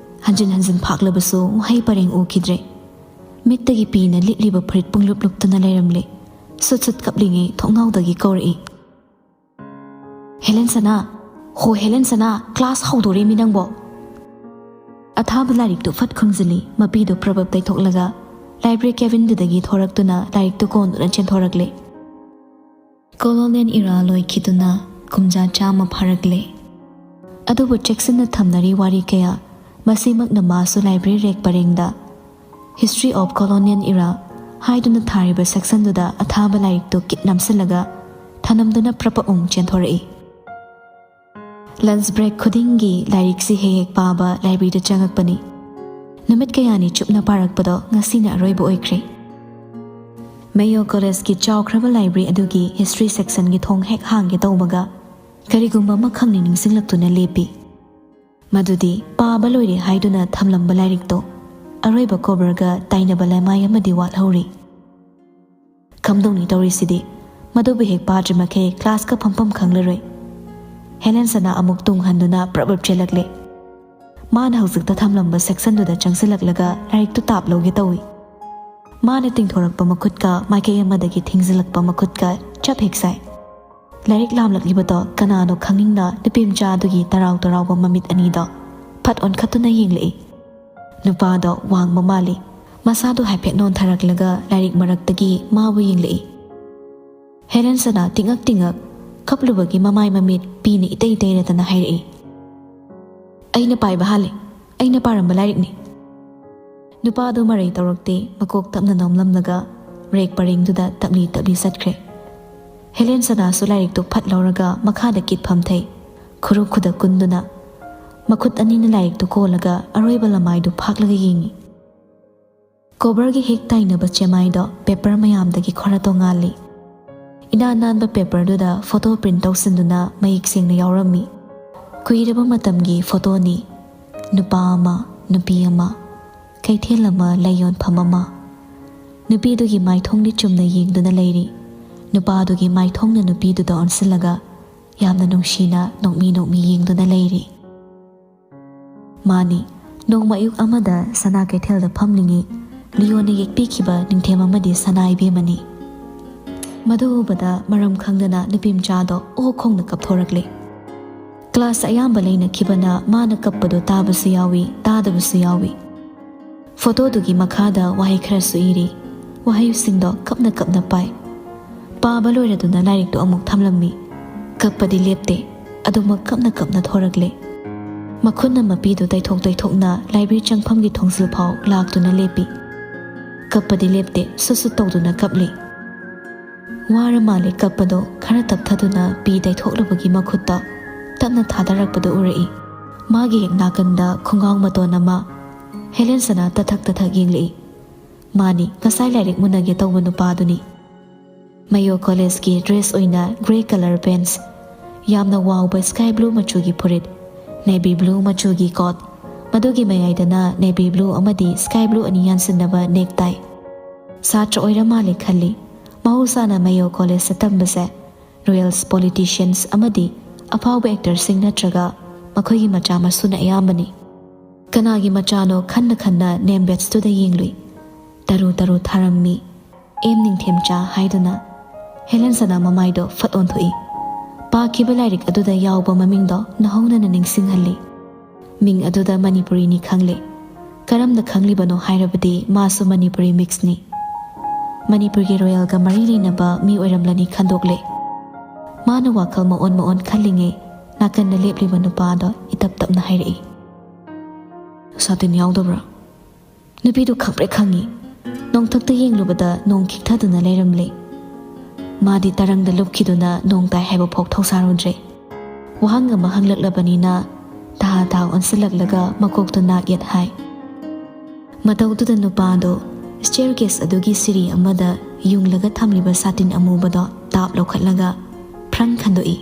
ꯍꯟꯖꯤꯟ ꯍꯟꯖꯤꯟ ꯐꯥꯛꯂꯕꯁꯨ ꯃꯍꯩ ꯄꯔꯦꯡ ꯎꯈꯤꯗ꯭ꯔꯦ꯫ ꯃꯤꯠꯇꯒꯤ ꯄꯤꯅ ꯂꯤꯠꯂꯤꯕ ꯐꯨꯔꯤꯠ ꯄꯨꯡꯂꯨꯞ ꯂꯨꯞꯇꯨꯅ ꯂꯩꯔꯝꯂꯦ꯫ ꯁꯨꯠ ꯁꯨꯠ ꯀꯞꯂꯤꯉꯩ ꯊꯣꯡꯅꯥꯎꯗꯒꯤ ꯀꯧꯔꯛꯏ, "ꯍꯦꯂꯦꯟ ꯁꯅꯥ! ꯍꯣ ꯍꯦꯂꯦꯟ ꯁꯅꯥ, ꯀ꯭ꯂꯥꯁ ꯍꯧꯗꯣꯔꯦꯃꯤ ꯅꯪꯕꯣ!" ꯑꯊꯥꯕ ꯂꯥꯏꯔꯤꯛꯇꯨ ꯐꯠ ꯈꯨꯝꯖꯤꯜꯂꯤ꯫ ꯃꯄꯤꯗꯨ ꯄ꯭ꯔꯕꯞ ꯇꯩꯊꯣꯛꯂꯒ ꯂꯥꯏꯕ꯭ꯔꯦꯔꯤ ꯀꯦꯕꯤꯟꯗꯨꯗꯒꯤ ꯊꯣꯔꯛꯇꯨꯅ ꯂꯥꯏꯔꯤꯛꯇꯨ ꯀꯣꯟꯗꯨꯅ ꯆꯦꯟꯊꯣꯔꯛꯂꯦ꯫ ꯀꯣꯂꯣꯅꯤꯌꯦꯜ ꯏꯔꯥ ꯂꯣꯏꯈꯤꯗꯨꯅ ꯀꯨꯝꯖꯥ ꯆꯥꯝꯃ ꯐꯥꯔꯛꯂꯦ꯫ ꯑꯗꯨꯕꯨ ꯆꯦꯛꯁꯤꯟꯅ ꯊꯝꯅꯔꯤ ꯋꯥꯔꯤ ꯀꯌꯥ꯫ ꯃꯁꯤꯃꯛꯅ ꯃꯥꯁꯨ ꯂꯥꯏꯕ꯭ꯔꯦꯔꯤ ꯔꯦꯛ ꯄꯔꯦꯡꯗ "History of Colonial Era" ꯍꯥꯏꯗꯨꯅ ꯊꯥꯔꯤꯕ ꯁꯦꯛꯁꯟꯗꯨꯗ ꯑꯊꯥꯕ ꯂꯥꯏꯔꯤꯛꯇꯨ ꯀꯤꯠ ꯅꯝꯁꯤꯜꯂꯒ ꯊꯅꯝꯗꯨꯅ ꯄ꯭ꯔꯄꯛ ꯑꯃꯨꯛ ꯆꯦꯟꯊꯣꯔꯛꯏ꯫ ꯂꯟꯆ ꯕ꯭ꯔꯦꯛ ꯈꯨꯗꯤꯡꯒꯤ ꯂꯥꯏꯔꯤꯛꯁꯤ ꯍꯦꯛ ꯍꯦꯛ ꯄꯥꯕ ꯂꯥꯏꯕ꯭ꯔꯦꯔꯤꯗ ꯆꯪꯉꯛꯄꯅꯤ꯫ ꯅꯨꯃꯤꯠ ꯀꯌꯥꯅꯤ ꯆꯨꯞꯅ ꯄꯥꯔꯛꯄꯗꯣ ꯉꯁꯤꯅ ꯑꯔꯣꯏꯕ ꯑꯣꯏꯈ꯭ꯔꯦ꯫ ꯃꯦꯌꯣ ꯀꯣꯂꯦꯖꯀꯤ ꯆꯥꯎꯈ꯭ꯔꯕ ꯂꯥꯏꯕ꯭ꯔꯦꯔꯤ ꯑꯗꯨꯒꯤ ꯍꯤꯁꯇ꯭ꯔꯤ ꯁꯦꯛꯁꯟꯒꯤ ꯊꯣꯡ ꯍꯦꯛ ꯍꯥꯡꯒꯦ ꯇꯧꯕꯒ, ꯀꯔꯤꯒꯨꯝꯕ ꯑꯃ ꯈꯪꯅꯤ ꯅꯤꯡꯁꯤꯡꯂꯛꯇꯨꯅ ꯂꯦꯞꯄꯤ꯫ ꯃꯗꯨꯗꯤ ꯄꯥꯕ ꯂꯣꯏꯔꯦ ꯍꯥꯏꯗꯨꯅ ꯊꯝꯂꯝꯕ ꯂꯥꯏꯔꯤꯛꯇꯣ ꯑꯔꯣꯏꯕ ꯀꯣꯕꯔꯒ ꯇꯥꯏꯅꯕ ꯂꯩꯃꯥꯏ ꯑꯃꯗꯤ ꯋꯥꯠꯍꯧꯔꯤ꯫ ꯀꯝꯗꯧꯅꯤ ꯇꯧꯔꯤꯁꯤꯗꯤ? ꯃꯗꯨꯕꯨ ꯍꯦꯛ ꯄꯥꯗ꯭ꯔꯤꯃꯈꯩ ꯀ꯭ꯂꯥꯁꯀ ꯐꯝꯐꯝ ꯈꯪꯂꯔꯣꯏ꯫ ꯍꯦꯂꯦꯟ ꯁꯅꯥ ꯑꯃꯨꯛ ꯇꯨꯡ ꯍꯟꯗꯨꯅ ꯄ꯭ꯔꯞ ꯄ꯭ꯔꯞ ꯆꯦꯜꯂꯛꯂꯦ꯫ ꯃꯥꯅ ꯍꯧꯖꯤꯛꯇ ꯊꯝꯂꯝꯕ ꯁꯦꯛꯁꯟꯗꯨꯗ ꯆꯪꯁꯤꯜꯂꯛꯂꯒ ꯂꯥꯏꯔꯤꯛꯇꯨ ꯇꯥꯞ ꯂꯧꯒꯦ ꯇꯧꯏ꯫ ꯃꯥꯅ ꯇꯤꯡꯊꯣꯔꯛꯄ ꯃꯈꯨꯠꯀ ꯃꯥꯏꯀꯩ ꯑꯃꯗꯒꯤ ꯊꯤꯡꯖꯤꯜꯂꯛꯄ ꯃꯈꯨꯠꯀ ꯆꯞ ꯍꯦꯛ ꯆꯥꯏ꯫ ꯂꯥꯏꯔꯤꯛ ꯂꯥꯝꯂꯛꯂꯤꯕꯗꯣ ꯀꯅꯥꯅꯣ ꯈꯪꯅꯤꯡꯅ ꯅꯨꯄꯤ ꯃꯆꯥ ꯑꯗꯨꯒꯤ ꯇꯔꯥꯎ ꯇꯔꯥꯎꯕ ꯃꯃꯤꯠ ꯑꯅꯤꯗꯣ ꯐꯠ ꯑꯣꯟꯈꯠꯇꯨꯅ ꯌꯦꯡꯂꯛꯏ꯫ ꯅꯨꯄꯥꯗꯣ ꯋꯥꯡꯕ ꯃꯥꯜꯂꯤ꯫ ꯃꯁꯥꯗꯣ ꯍꯥꯏꯐꯦꯠ ꯅꯣꯟꯊꯔꯛꯂꯒ ꯂꯥꯏꯔꯤꯛ ꯃꯔꯛꯇꯒꯤ ꯃꯥꯕꯨ ꯌꯦꯡꯂꯛꯏ꯫ ꯍꯦꯂꯦꯟ ꯁꯅꯥ ꯇꯤꯡꯉꯛ ꯇꯤꯡꯉꯛ ꯀꯞꯂꯨꯕꯒꯤ ꯃꯃꯥꯏ ꯃꯃꯤꯠ ꯄꯤꯅ ꯏꯇꯩ ꯇꯩꯔꯗꯅ ꯍꯥꯏꯔꯛꯏ, "ꯑꯩꯅ ꯄꯥꯏꯕ ꯍꯥꯜꯂꯦ꯫ ꯑꯩꯅ ꯄꯥꯔꯝꯕ ꯂꯥꯏꯔꯤꯛꯅꯤ꯫" ꯅꯨꯄꯥꯗꯨ ꯃꯔꯩ ꯇꯧꯔꯛꯇꯦ, ꯃꯀꯣꯛ ꯇꯞꯅ ꯅꯣꯝꯂꯝꯂꯒ ꯔꯦꯛ ꯄꯔꯦꯡꯗꯨꯗ ꯇꯞꯂꯤ ꯇꯞꯂꯤ ꯆꯠꯈ꯭ꯔꯦ꯫ ꯍꯦꯂꯦꯟ ꯁꯅꯥꯁꯨ ꯂꯥꯏꯔꯤꯛꯇꯨ ꯐꯠ ꯂꯧꯔꯒ ꯃꯈꯥꯗ ꯀꯤꯠ ꯐꯝꯊꯩ, ꯈꯨꯔꯨ ꯈꯨꯗ ꯀꯨꯟꯗꯨꯅ꯫ ꯃꯈꯨꯠ ꯑꯅꯤꯅ ꯂꯥꯏꯔꯤꯛꯇꯨ ꯀꯣꯜꯂꯒ ꯑꯔꯣꯏꯕ ꯂꯃꯥꯏꯗꯨ ꯐꯥꯛꯂꯒ ꯌꯦꯡꯉꯤ꯫ ꯀꯣꯕꯔꯒꯤ ꯍꯦꯛ ꯇꯥꯏꯅꯕ ꯆꯦꯃꯥꯏꯗꯣ ꯄꯦꯄꯔ ꯃꯌꯥꯝꯗꯒꯤ ꯈꯔ ꯇꯣꯉꯥꯜꯂꯤ꯫ ꯏꯅꯥꯟ ꯅꯥꯟꯕ ꯄꯦꯄꯔꯗꯨꯗ ꯐꯣꯇꯣ ꯄ꯭ꯔꯤꯟ ꯇꯧꯁꯤꯟꯗꯨꯅ ꯃꯌꯦꯛ ꯁꯦꯡꯅ ꯌꯥꯎꯔꯝꯃꯤ꯫ ꯀꯨꯏꯔꯕ ꯃꯇꯝꯒꯤ ꯐꯣꯇꯣꯅꯤ꯫ ꯅꯨꯄꯥ ꯑꯃ, ꯅꯨꯄꯤ ꯑꯃ, ꯀꯩꯊꯦꯜ ꯑꯃ, ꯂꯩ ꯌꯣꯟꯐꯝ ꯑꯃ꯫ ꯅꯨꯄꯤꯗꯨꯒꯤ ꯃꯥꯏꯊꯣꯡꯗꯤ ꯆꯨꯝꯅ ꯌꯦꯡꯗꯨꯅ ꯂꯩꯔꯤ꯫ ꯅꯨꯄꯥꯗꯨꯒꯤ ꯃꯥꯏꯊꯣꯡꯅ ꯅꯨꯄꯤꯗꯨꯗ ꯑꯣꯟꯁꯤꯜꯂꯒ ꯌꯥꯝꯅ ꯅꯨꯡꯁꯤꯅ ꯅꯣꯛꯃꯤ ꯅꯣꯛꯃꯤ ꯌꯦꯡꯗꯨꯅ ꯂꯩꯔꯤ꯫ ꯃꯥꯅꯤ, ꯅꯣꯡꯃ ꯑꯌꯨꯛ ꯑꯃꯗ ꯁꯅꯥ ꯀꯩꯊꯦꯜꯗ ꯐꯝꯂꯤꯉꯩ ꯂꯤꯌꯣꯅ ꯌꯦꯛꯄꯤꯈꯤꯕ ꯅꯤꯡꯊꯦꯝ ꯑꯃꯗꯤ ꯁꯅꯥ ꯏꯕꯦꯝꯃꯅꯤ꯫ ꯃꯗꯨ ꯎꯕꯗ ꯃꯔꯝ ꯈꯪꯗꯅ ꯅꯨꯄꯤ ꯃꯆꯥꯗꯣ ꯑꯣ ꯈꯣꯡꯅ ꯀꯞꯊꯣꯔꯛꯂꯦ꯫ ꯀ꯭ꯂꯥꯁ ꯑꯌꯥꯝꯕ ꯂꯩꯅꯈꯤꯕꯅ ꯃꯥꯅ ꯀꯞꯄꯗꯨ ꯇꯥꯕꯁꯨ ꯌꯥꯎꯏ, ꯇꯥꯗꯕꯁꯨ ꯌꯥꯎꯏ꯫ ꯐꯣꯇꯣꯗꯨꯒꯤ ꯃꯈꯥꯗ ꯋꯥꯍꯩ ꯈꯔꯁꯨ ꯏꯔꯤ꯫ ꯋꯥꯍꯩꯁꯤꯡꯗꯣ ꯀꯞꯅ ꯀꯞꯅ ꯄꯥꯏ꯫ ꯄꯥꯕ ꯂꯣꯏꯔꯗꯨꯅ ꯂꯥꯏꯔꯤꯛꯇꯨ ꯑꯃꯨꯛ ꯊꯝꯂꯝꯃꯤ꯫ ꯀꯞꯄꯗꯤ ꯂꯦꯞꯇꯦ, ꯑꯗꯨꯃꯛ ꯀꯞꯅ ꯀꯞꯅ ꯊꯣꯔꯛꯂꯦ꯫ ꯃꯈꯨꯠꯅ ꯃꯄꯤꯗꯨ ꯇꯩꯊꯣꯛ ꯇꯩꯊꯣꯛꯅ ꯂꯥꯏꯕ꯭ꯔꯦꯔꯤ ꯆꯪꯐꯝꯒꯤ ꯊꯣꯡꯖꯤꯜ ꯐꯥꯎ ꯂꯥꯛꯇꯨꯅ ꯂꯦꯞꯄꯤ꯫ ꯀꯞꯄꯗꯤ ꯂꯦꯞꯇꯦ, ꯁꯨꯠ ꯁꯨꯠ ꯇꯧꯗꯨꯅ ꯀꯞꯂꯤ꯫ ꯋꯥꯔ ꯃꯥꯜꯂꯦ ꯀꯞꯄꯗꯣ ꯈꯔ ꯇꯞꯊꯗꯨꯅ ꯄꯤ ꯇꯩꯊꯣꯛꯂꯨꯕꯒꯤ ꯃꯈꯨꯠꯇ ꯇꯞꯅ ꯊꯥꯗꯔꯛꯄꯗꯨ ꯎꯔꯛꯏ꯫ ꯃꯥꯒꯤ ꯍꯦꯛ ꯅꯥꯀꯟꯗ ꯈꯣꯡꯒꯥꯎ ꯃꯇꯣꯟ ꯑꯃ꯫ ꯍꯦꯂꯦꯟ ꯁꯅꯥ ꯇꯊꯛ ꯇꯊꯛ ꯌꯦꯡꯂꯛꯏ꯫ ꯃꯥꯅꯤ, ꯉꯁꯥꯏ ꯂꯥꯏꯔꯤꯛ ꯃꯨꯟꯅꯒꯦ ꯇꯧꯕ ꯅꯨꯄꯥꯗꯨꯅꯤ꯫ ꯃꯌꯣ ꯀꯣꯂꯦꯖꯀꯤ ꯗ꯭ꯔꯦꯁ ꯑꯣꯏꯅ ꯒ꯭ꯔꯦ ꯀꯂꯔ ꯄꯦꯟꯠꯁ, ꯌꯥꯝꯅ ꯋꯥꯎꯕ sky blue ꯃꯆꯨꯒꯤ ꯐꯨꯔꯤꯠ, navy blue ꯃꯆꯨꯒꯤ coat, ꯃꯗꯨꯒꯤ ꯃꯌꯥꯏꯗꯅ navy blue ꯑꯃꯗꯤ sky blue ꯑꯅꯤ ꯌꯥꯟꯁꯤꯟꯅꯕ necktie꯫ ꯁꯥꯇ꯭ꯔ ꯑꯣꯏꯔ ꯃꯥꯜꯂꯦ ꯈꯜꯂꯤ꯫ ꯃꯍꯧꯁꯥꯅ Mayo College ꯇ ꯇꯝꯕꯁꯦ royals, politicians ꯑꯃꯗꯤ ꯑꯐꯥꯎꯕ actor ꯁꯤꯡ ꯅꯠꯇ꯭ꯔꯒ ꯃꯈꯣꯏꯒꯤ ꯃꯆꯥ ꯃꯁꯨꯅ ꯑꯌꯥꯝꯕꯅꯤ꯫ ꯀꯅꯥꯒꯤ ꯃꯆꯥꯅꯣ ꯈꯟꯅ ꯈꯟꯅ name badge ꯇꯨꯗ ꯌꯦꯡꯂꯨꯏ꯫ ꯇꯔꯨ ꯇꯔꯨ ꯊꯥꯔꯝꯃꯤ꯫ ꯑꯦꯝ ꯅꯤꯡꯊꯦꯝꯆꯥ ꯍꯥꯏꯗꯨꯅ꯫ ꯍꯦꯂꯦꯟꯁꯅ ꯃꯃꯥꯏꯗꯣ ꯐꯠ ꯑꯣꯟꯊꯣꯛꯏ꯫ ꯄꯥꯈꯤꯕ ꯂꯥꯏꯔꯤꯛ ꯑꯗꯨꯗ ꯌꯥꯎꯕ ꯃꯃꯤꯡꯗꯣ ꯅꯧꯍꯧꯅꯅ ꯅꯤꯡꯁꯤꯡꯍꯜꯂꯤ꯫ ꯃꯤꯡ ꯑꯗꯨꯗ ꯃꯅꯤꯄꯨꯔꯤꯅꯤ ꯈꯪꯂꯦ꯫ ꯀꯔꯝꯅ ꯈꯪꯂꯤꯕꯅꯣ ꯍꯥꯏꯔꯕꯗꯤ ꯃꯥꯁꯨ ꯃꯅꯤꯄꯨꯔꯤ mix ꯅꯤ꯫ ꯃꯅꯤꯄꯨꯔꯒꯤ royal ꯒ ꯃꯔꯤ ꯂꯩꯅꯕ ꯃꯤ ꯑꯣꯏꯔꯝꯂꯅꯤ ꯈꯟꯗꯣꯛꯂꯦ꯫ ꯃꯥꯅ ꯋꯥꯈꯜ ꯃꯑꯣꯟ ꯃꯑꯣꯟ ꯈꯜꯂꯤꯉꯩ ꯅꯥꯀꯟꯗ ꯂꯦꯞꯂꯤꯕ ꯅꯨꯄꯥꯗꯣ ꯏꯇꯞ ꯇꯞꯅ ꯍꯥꯏꯔꯛꯏ꯫ "ꯁꯥꯇꯤꯟ ꯌꯥꯎꯗꯕ꯭ꯔꯥ?" ꯅꯨꯄꯤꯗꯨ ꯈꯪꯄ꯭ꯔꯦꯛ ꯈꯪꯉꯤ꯫ ꯅꯣꯡꯊꯛꯇ ꯌꯦꯡꯂꯨꯕꯗ ꯅꯣꯡ ꯈꯤꯛꯊꯗꯨꯅ ꯂꯩꯔꯝꯂꯦ꯫ ꯃꯥꯗꯤ ꯇꯔꯪꯗ ꯂꯨꯞꯈꯤꯗꯨꯅ ꯅꯣꯡ ꯇꯥꯏ ꯍꯥꯏꯕ ꯐꯥꯎ ꯊꯧꯁꯥꯔꯨꯗ꯭ꯔꯦ꯫ ꯋꯥꯍꯪ ꯑꯃ ꯍꯪꯂꯛꯂꯕꯅꯤꯅ ꯇꯍꯥ ꯇꯍꯥ ꯑꯣꯟꯁꯤꯜꯂꯛꯂꯒ ꯃꯀꯣꯛꯇꯨ ꯅꯥꯛ ꯌꯦꯠ ꯍꯥꯏ꯫ ꯃꯇꯧꯗꯨꯗ ꯅꯨꯄꯥꯗꯣ staircase ꯑꯗꯨꯒꯤ ꯁꯤꯔꯤ ꯑꯃꯗ ꯌꯨꯡꯂꯒ ꯊꯝꯂꯤꯕ ꯁꯥꯇꯤꯟ ꯑꯃꯨꯕꯗꯣ ꯇꯥꯞ ꯂꯧꯈꯠꯂꯒ ꯐ꯭ꯔꯪ ꯈꯟꯗꯣꯛꯏ꯫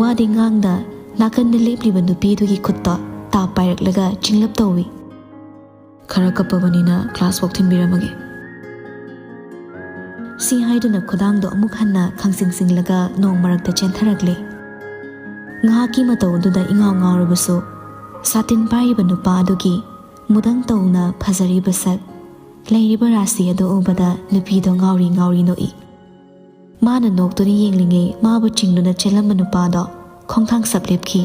ꯋꯥꯗꯤ ꯉꯥꯡꯗ ꯅꯥꯀꯟꯗ ꯂꯦꯞꯂꯤꯕ ꯅꯨꯄꯤꯗꯨꯒꯤ ꯈꯨꯠꯇꯣ ꯇꯥꯞ ꯄꯥꯏꯔꯛꯂꯒ ꯆꯤꯡꯂꯞ ꯇꯧꯏ꯫ "ꯈꯔ ꯀꯞꯄꯕꯅꯤꯅ class ꯐꯥꯎ ꯊꯤꯟꯕꯤꯔꯝꯃꯒꯦ꯫" ꯁꯤ ꯍꯥꯏꯗꯨꯅ ꯈꯨꯗꯥꯡꯗꯣ ꯑꯃꯨꯛ ꯍꯟꯅ ꯈꯪꯁꯤꯡ ꯁꯤꯡꯂꯒ ꯅꯣꯡ ꯃꯔꯛꯇ ꯆꯦꯟꯊꯔꯛꯂꯦ꯫ ꯉꯥꯏꯍꯥꯛꯀꯤ ꯃꯇꯧ ꯑꯗꯨꯗ ꯏꯉꯥꯎ ꯉꯥꯎꯔꯕꯁꯨ ꯁꯥꯇꯤꯟ ꯄꯥꯏꯔꯤꯕ ꯅꯨꯄꯥ ꯑꯗꯨꯒꯤ ꯃꯨꯗꯪ ꯇꯧꯅ ꯐꯖꯔꯤꯕ ꯁꯛ, ꯂꯩꯔꯤꯕ ꯔꯥꯁꯤ ꯑꯗꯨ ꯎꯕꯗ ꯅꯨꯄꯤꯗꯣ ꯉꯥꯎꯔꯤ ꯉꯥꯎꯔꯤ ꯅꯣꯛꯏ꯫ ꯃꯥꯅ ꯅꯣꯛꯇꯨꯅ ꯌꯦꯡꯂꯤꯉꯩ ꯃꯥꯕꯨ ꯆꯤꯡꯗꯨꯅ ꯆꯦꯜꯂꯝꯕ ꯅꯨꯄꯥꯗꯣ ꯈꯣꯡꯊꯥꯡ ꯁꯞ ꯂꯦꯞꯈꯤ꯫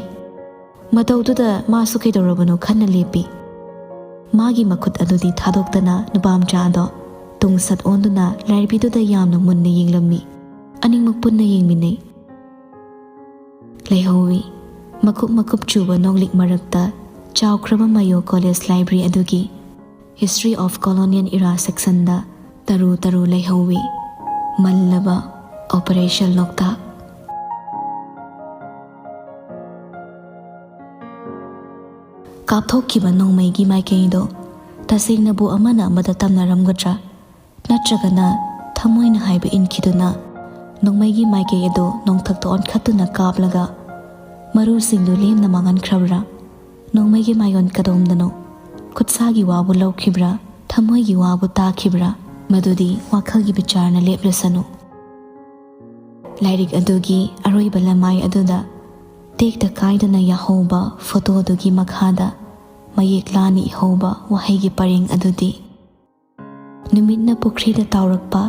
ꯃꯇꯧꯗꯨꯗ ꯃꯥꯁꯨ ꯀꯩꯗꯧꯔꯕꯅꯣ ꯈꯟꯅ ꯂꯦꯞꯄꯤ꯫ ꯃꯥꯒꯤ ꯃꯈꯨꯠ ꯑꯗꯨꯗꯤ ꯊꯥꯗꯣꯛꯇꯅ ꯅꯨꯄꯥꯃꯆꯥ ꯑꯗꯣ ꯇꯨꯡ ꯁꯠ ꯑꯣꯟꯗꯨꯅ ꯂꯥꯏꯔꯕꯤꯗꯨꯗ ꯌꯥꯝꯅ ꯃꯨꯟꯅ ꯌꯦꯡꯂꯝꯃꯤ꯫ ꯑꯅꯤꯃꯛ ꯄꯨꯟꯅ ꯌꯦꯡꯃꯤꯟꯅꯩ꯫ ꯂꯩꯍꯧꯋꯤ꯫ ꯃꯀꯨꯞ ꯃꯀꯨꯞ ꯆꯨꯕ ꯅꯣꯡꯂꯤꯛ ꯃꯔꯛꯇ ꯆꯥꯎꯈ꯭ꯔꯕ Mayo College library ꯑꯗꯨꯒꯤ History of Colonial Era section ꯗ ꯇꯔꯨ ꯇꯔꯨ ꯂꯩꯍꯧꯋꯤ꯫ ꯃꯜꯂꯕ Operation ꯂꯣꯛꯇꯥꯛ꯫ ꯀꯥꯞꯊꯣꯛꯈꯤꯕ ꯅꯣꯡꯃꯩꯒꯤ ꯃꯥꯏꯀꯩꯗꯣ ꯇꯁꯦꯡꯅꯕꯨ ꯑꯃꯅ ꯑꯃꯗ ꯇꯝꯅꯔꯝꯒꯗ꯭ꯔꯥ? ꯅꯠꯇ꯭ꯔꯒꯅ ꯊꯃꯣꯏꯅ ꯍꯥꯏꯕ ꯏꯟꯈꯤꯗꯨꯅ ꯅꯣꯡꯃꯩꯒꯤ ꯃꯥꯏꯀꯩ ꯑꯗꯨ ꯅꯣꯡꯊꯛꯇ ꯑꯣꯟꯈꯠꯇꯨꯅ ꯀꯥꯞꯂꯒ ꯃꯔꯨꯁꯤꯡꯗꯨ ꯂꯦꯝꯅ ꯃꯥꯡꯍꯟꯈ꯭ꯔꯕ꯭ꯔꯥ? ꯅꯣꯡꯃꯩꯒꯤ ꯃꯥꯏꯌꯣꯟ ꯀꯗꯣꯝꯗꯅꯣ? ꯈꯨꯠꯁꯥꯒꯤ ꯋꯥꯕꯨ ꯂꯧꯈꯤꯕ꯭ꯔꯥ? ꯊꯃꯣꯏꯒꯤ ꯋꯥꯕꯨ ꯇꯥꯈꯤꯕ꯭ꯔꯥ? ꯃꯗꯨꯗꯤ ꯋꯥꯈꯜꯒꯤ ꯕꯤꯆꯥꯔꯅ ꯂꯦꯞꯂꯁꯅꯨ꯫ ꯂꯥꯏꯔꯤꯛ ꯑꯗꯨꯒꯤ ꯑꯔꯣꯏꯕ ꯂꯃꯥꯏ ꯑꯗꯨꯗ ꯇꯦꯛꯇ ꯀꯥꯏꯗꯅ ꯌꯥꯍꯧꯕ ꯐꯣꯇꯣꯗꯨꯒꯤ ꯃꯈꯥꯗ ꯃꯌꯦꯛ ꯂꯥꯅ ꯏꯍꯧꯕ ꯋꯥꯍꯩꯒꯤ ꯄꯔꯦꯡ ꯑꯗꯨꯗꯤ, "ꯅꯨꯃꯤꯠꯅ ꯄꯨꯈ꯭ꯔꯤꯗ ꯇꯥꯎꯔꯛꯄ,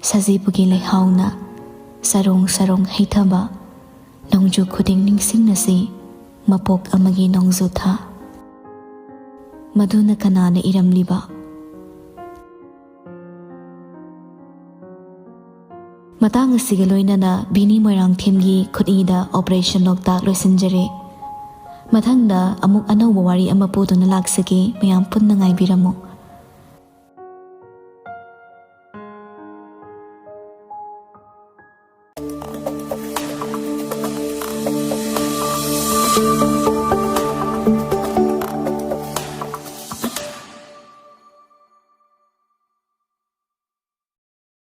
ꯁꯖꯤꯕꯨꯒꯤ ꯂꯩꯍꯥꯎꯅ ꯆꯔꯣꯡ ꯆꯔꯣꯡ ꯍꯩꯊꯕ, ꯅꯣꯡꯖꯨ ꯈꯨꯗꯤꯡ ꯅꯤꯡꯁꯤꯡꯅꯁꯤ, ꯃꯄꯣꯛ ꯑꯃꯒꯤ ꯅꯣꯡꯖꯨ ꯊꯥ"꯫ ꯃꯗꯨꯅ ꯀꯅꯥꯅ ꯏꯔꯝꯂꯤꯕ? ꯃꯇꯥꯡ ꯑꯁꯤꯒ ꯂꯣꯏꯅꯅ ꯕꯤꯅꯤ ꯃꯣꯏꯔꯥꯡꯊꯦꯝꯒꯤ ꯈꯨꯠꯏꯗ ꯑꯣꯄꯔꯦꯁꯟ ꯂꯣꯛꯇꯥꯛ ꯂꯣꯏꯁꯤꯟꯖꯔꯦ꯫ ꯃꯊꯪꯗ ꯑꯃꯨꯛ ꯑꯅꯧꯕ ꯋꯥꯔꯤ ꯑꯃ ꯄꯨꯗꯨꯅ ꯂꯥꯛꯆꯒꯦ꯫ ꯃꯌꯥꯝ ꯄꯨꯟꯅ ꯉꯥꯏꯕꯤꯔꯝꯃꯨ꯫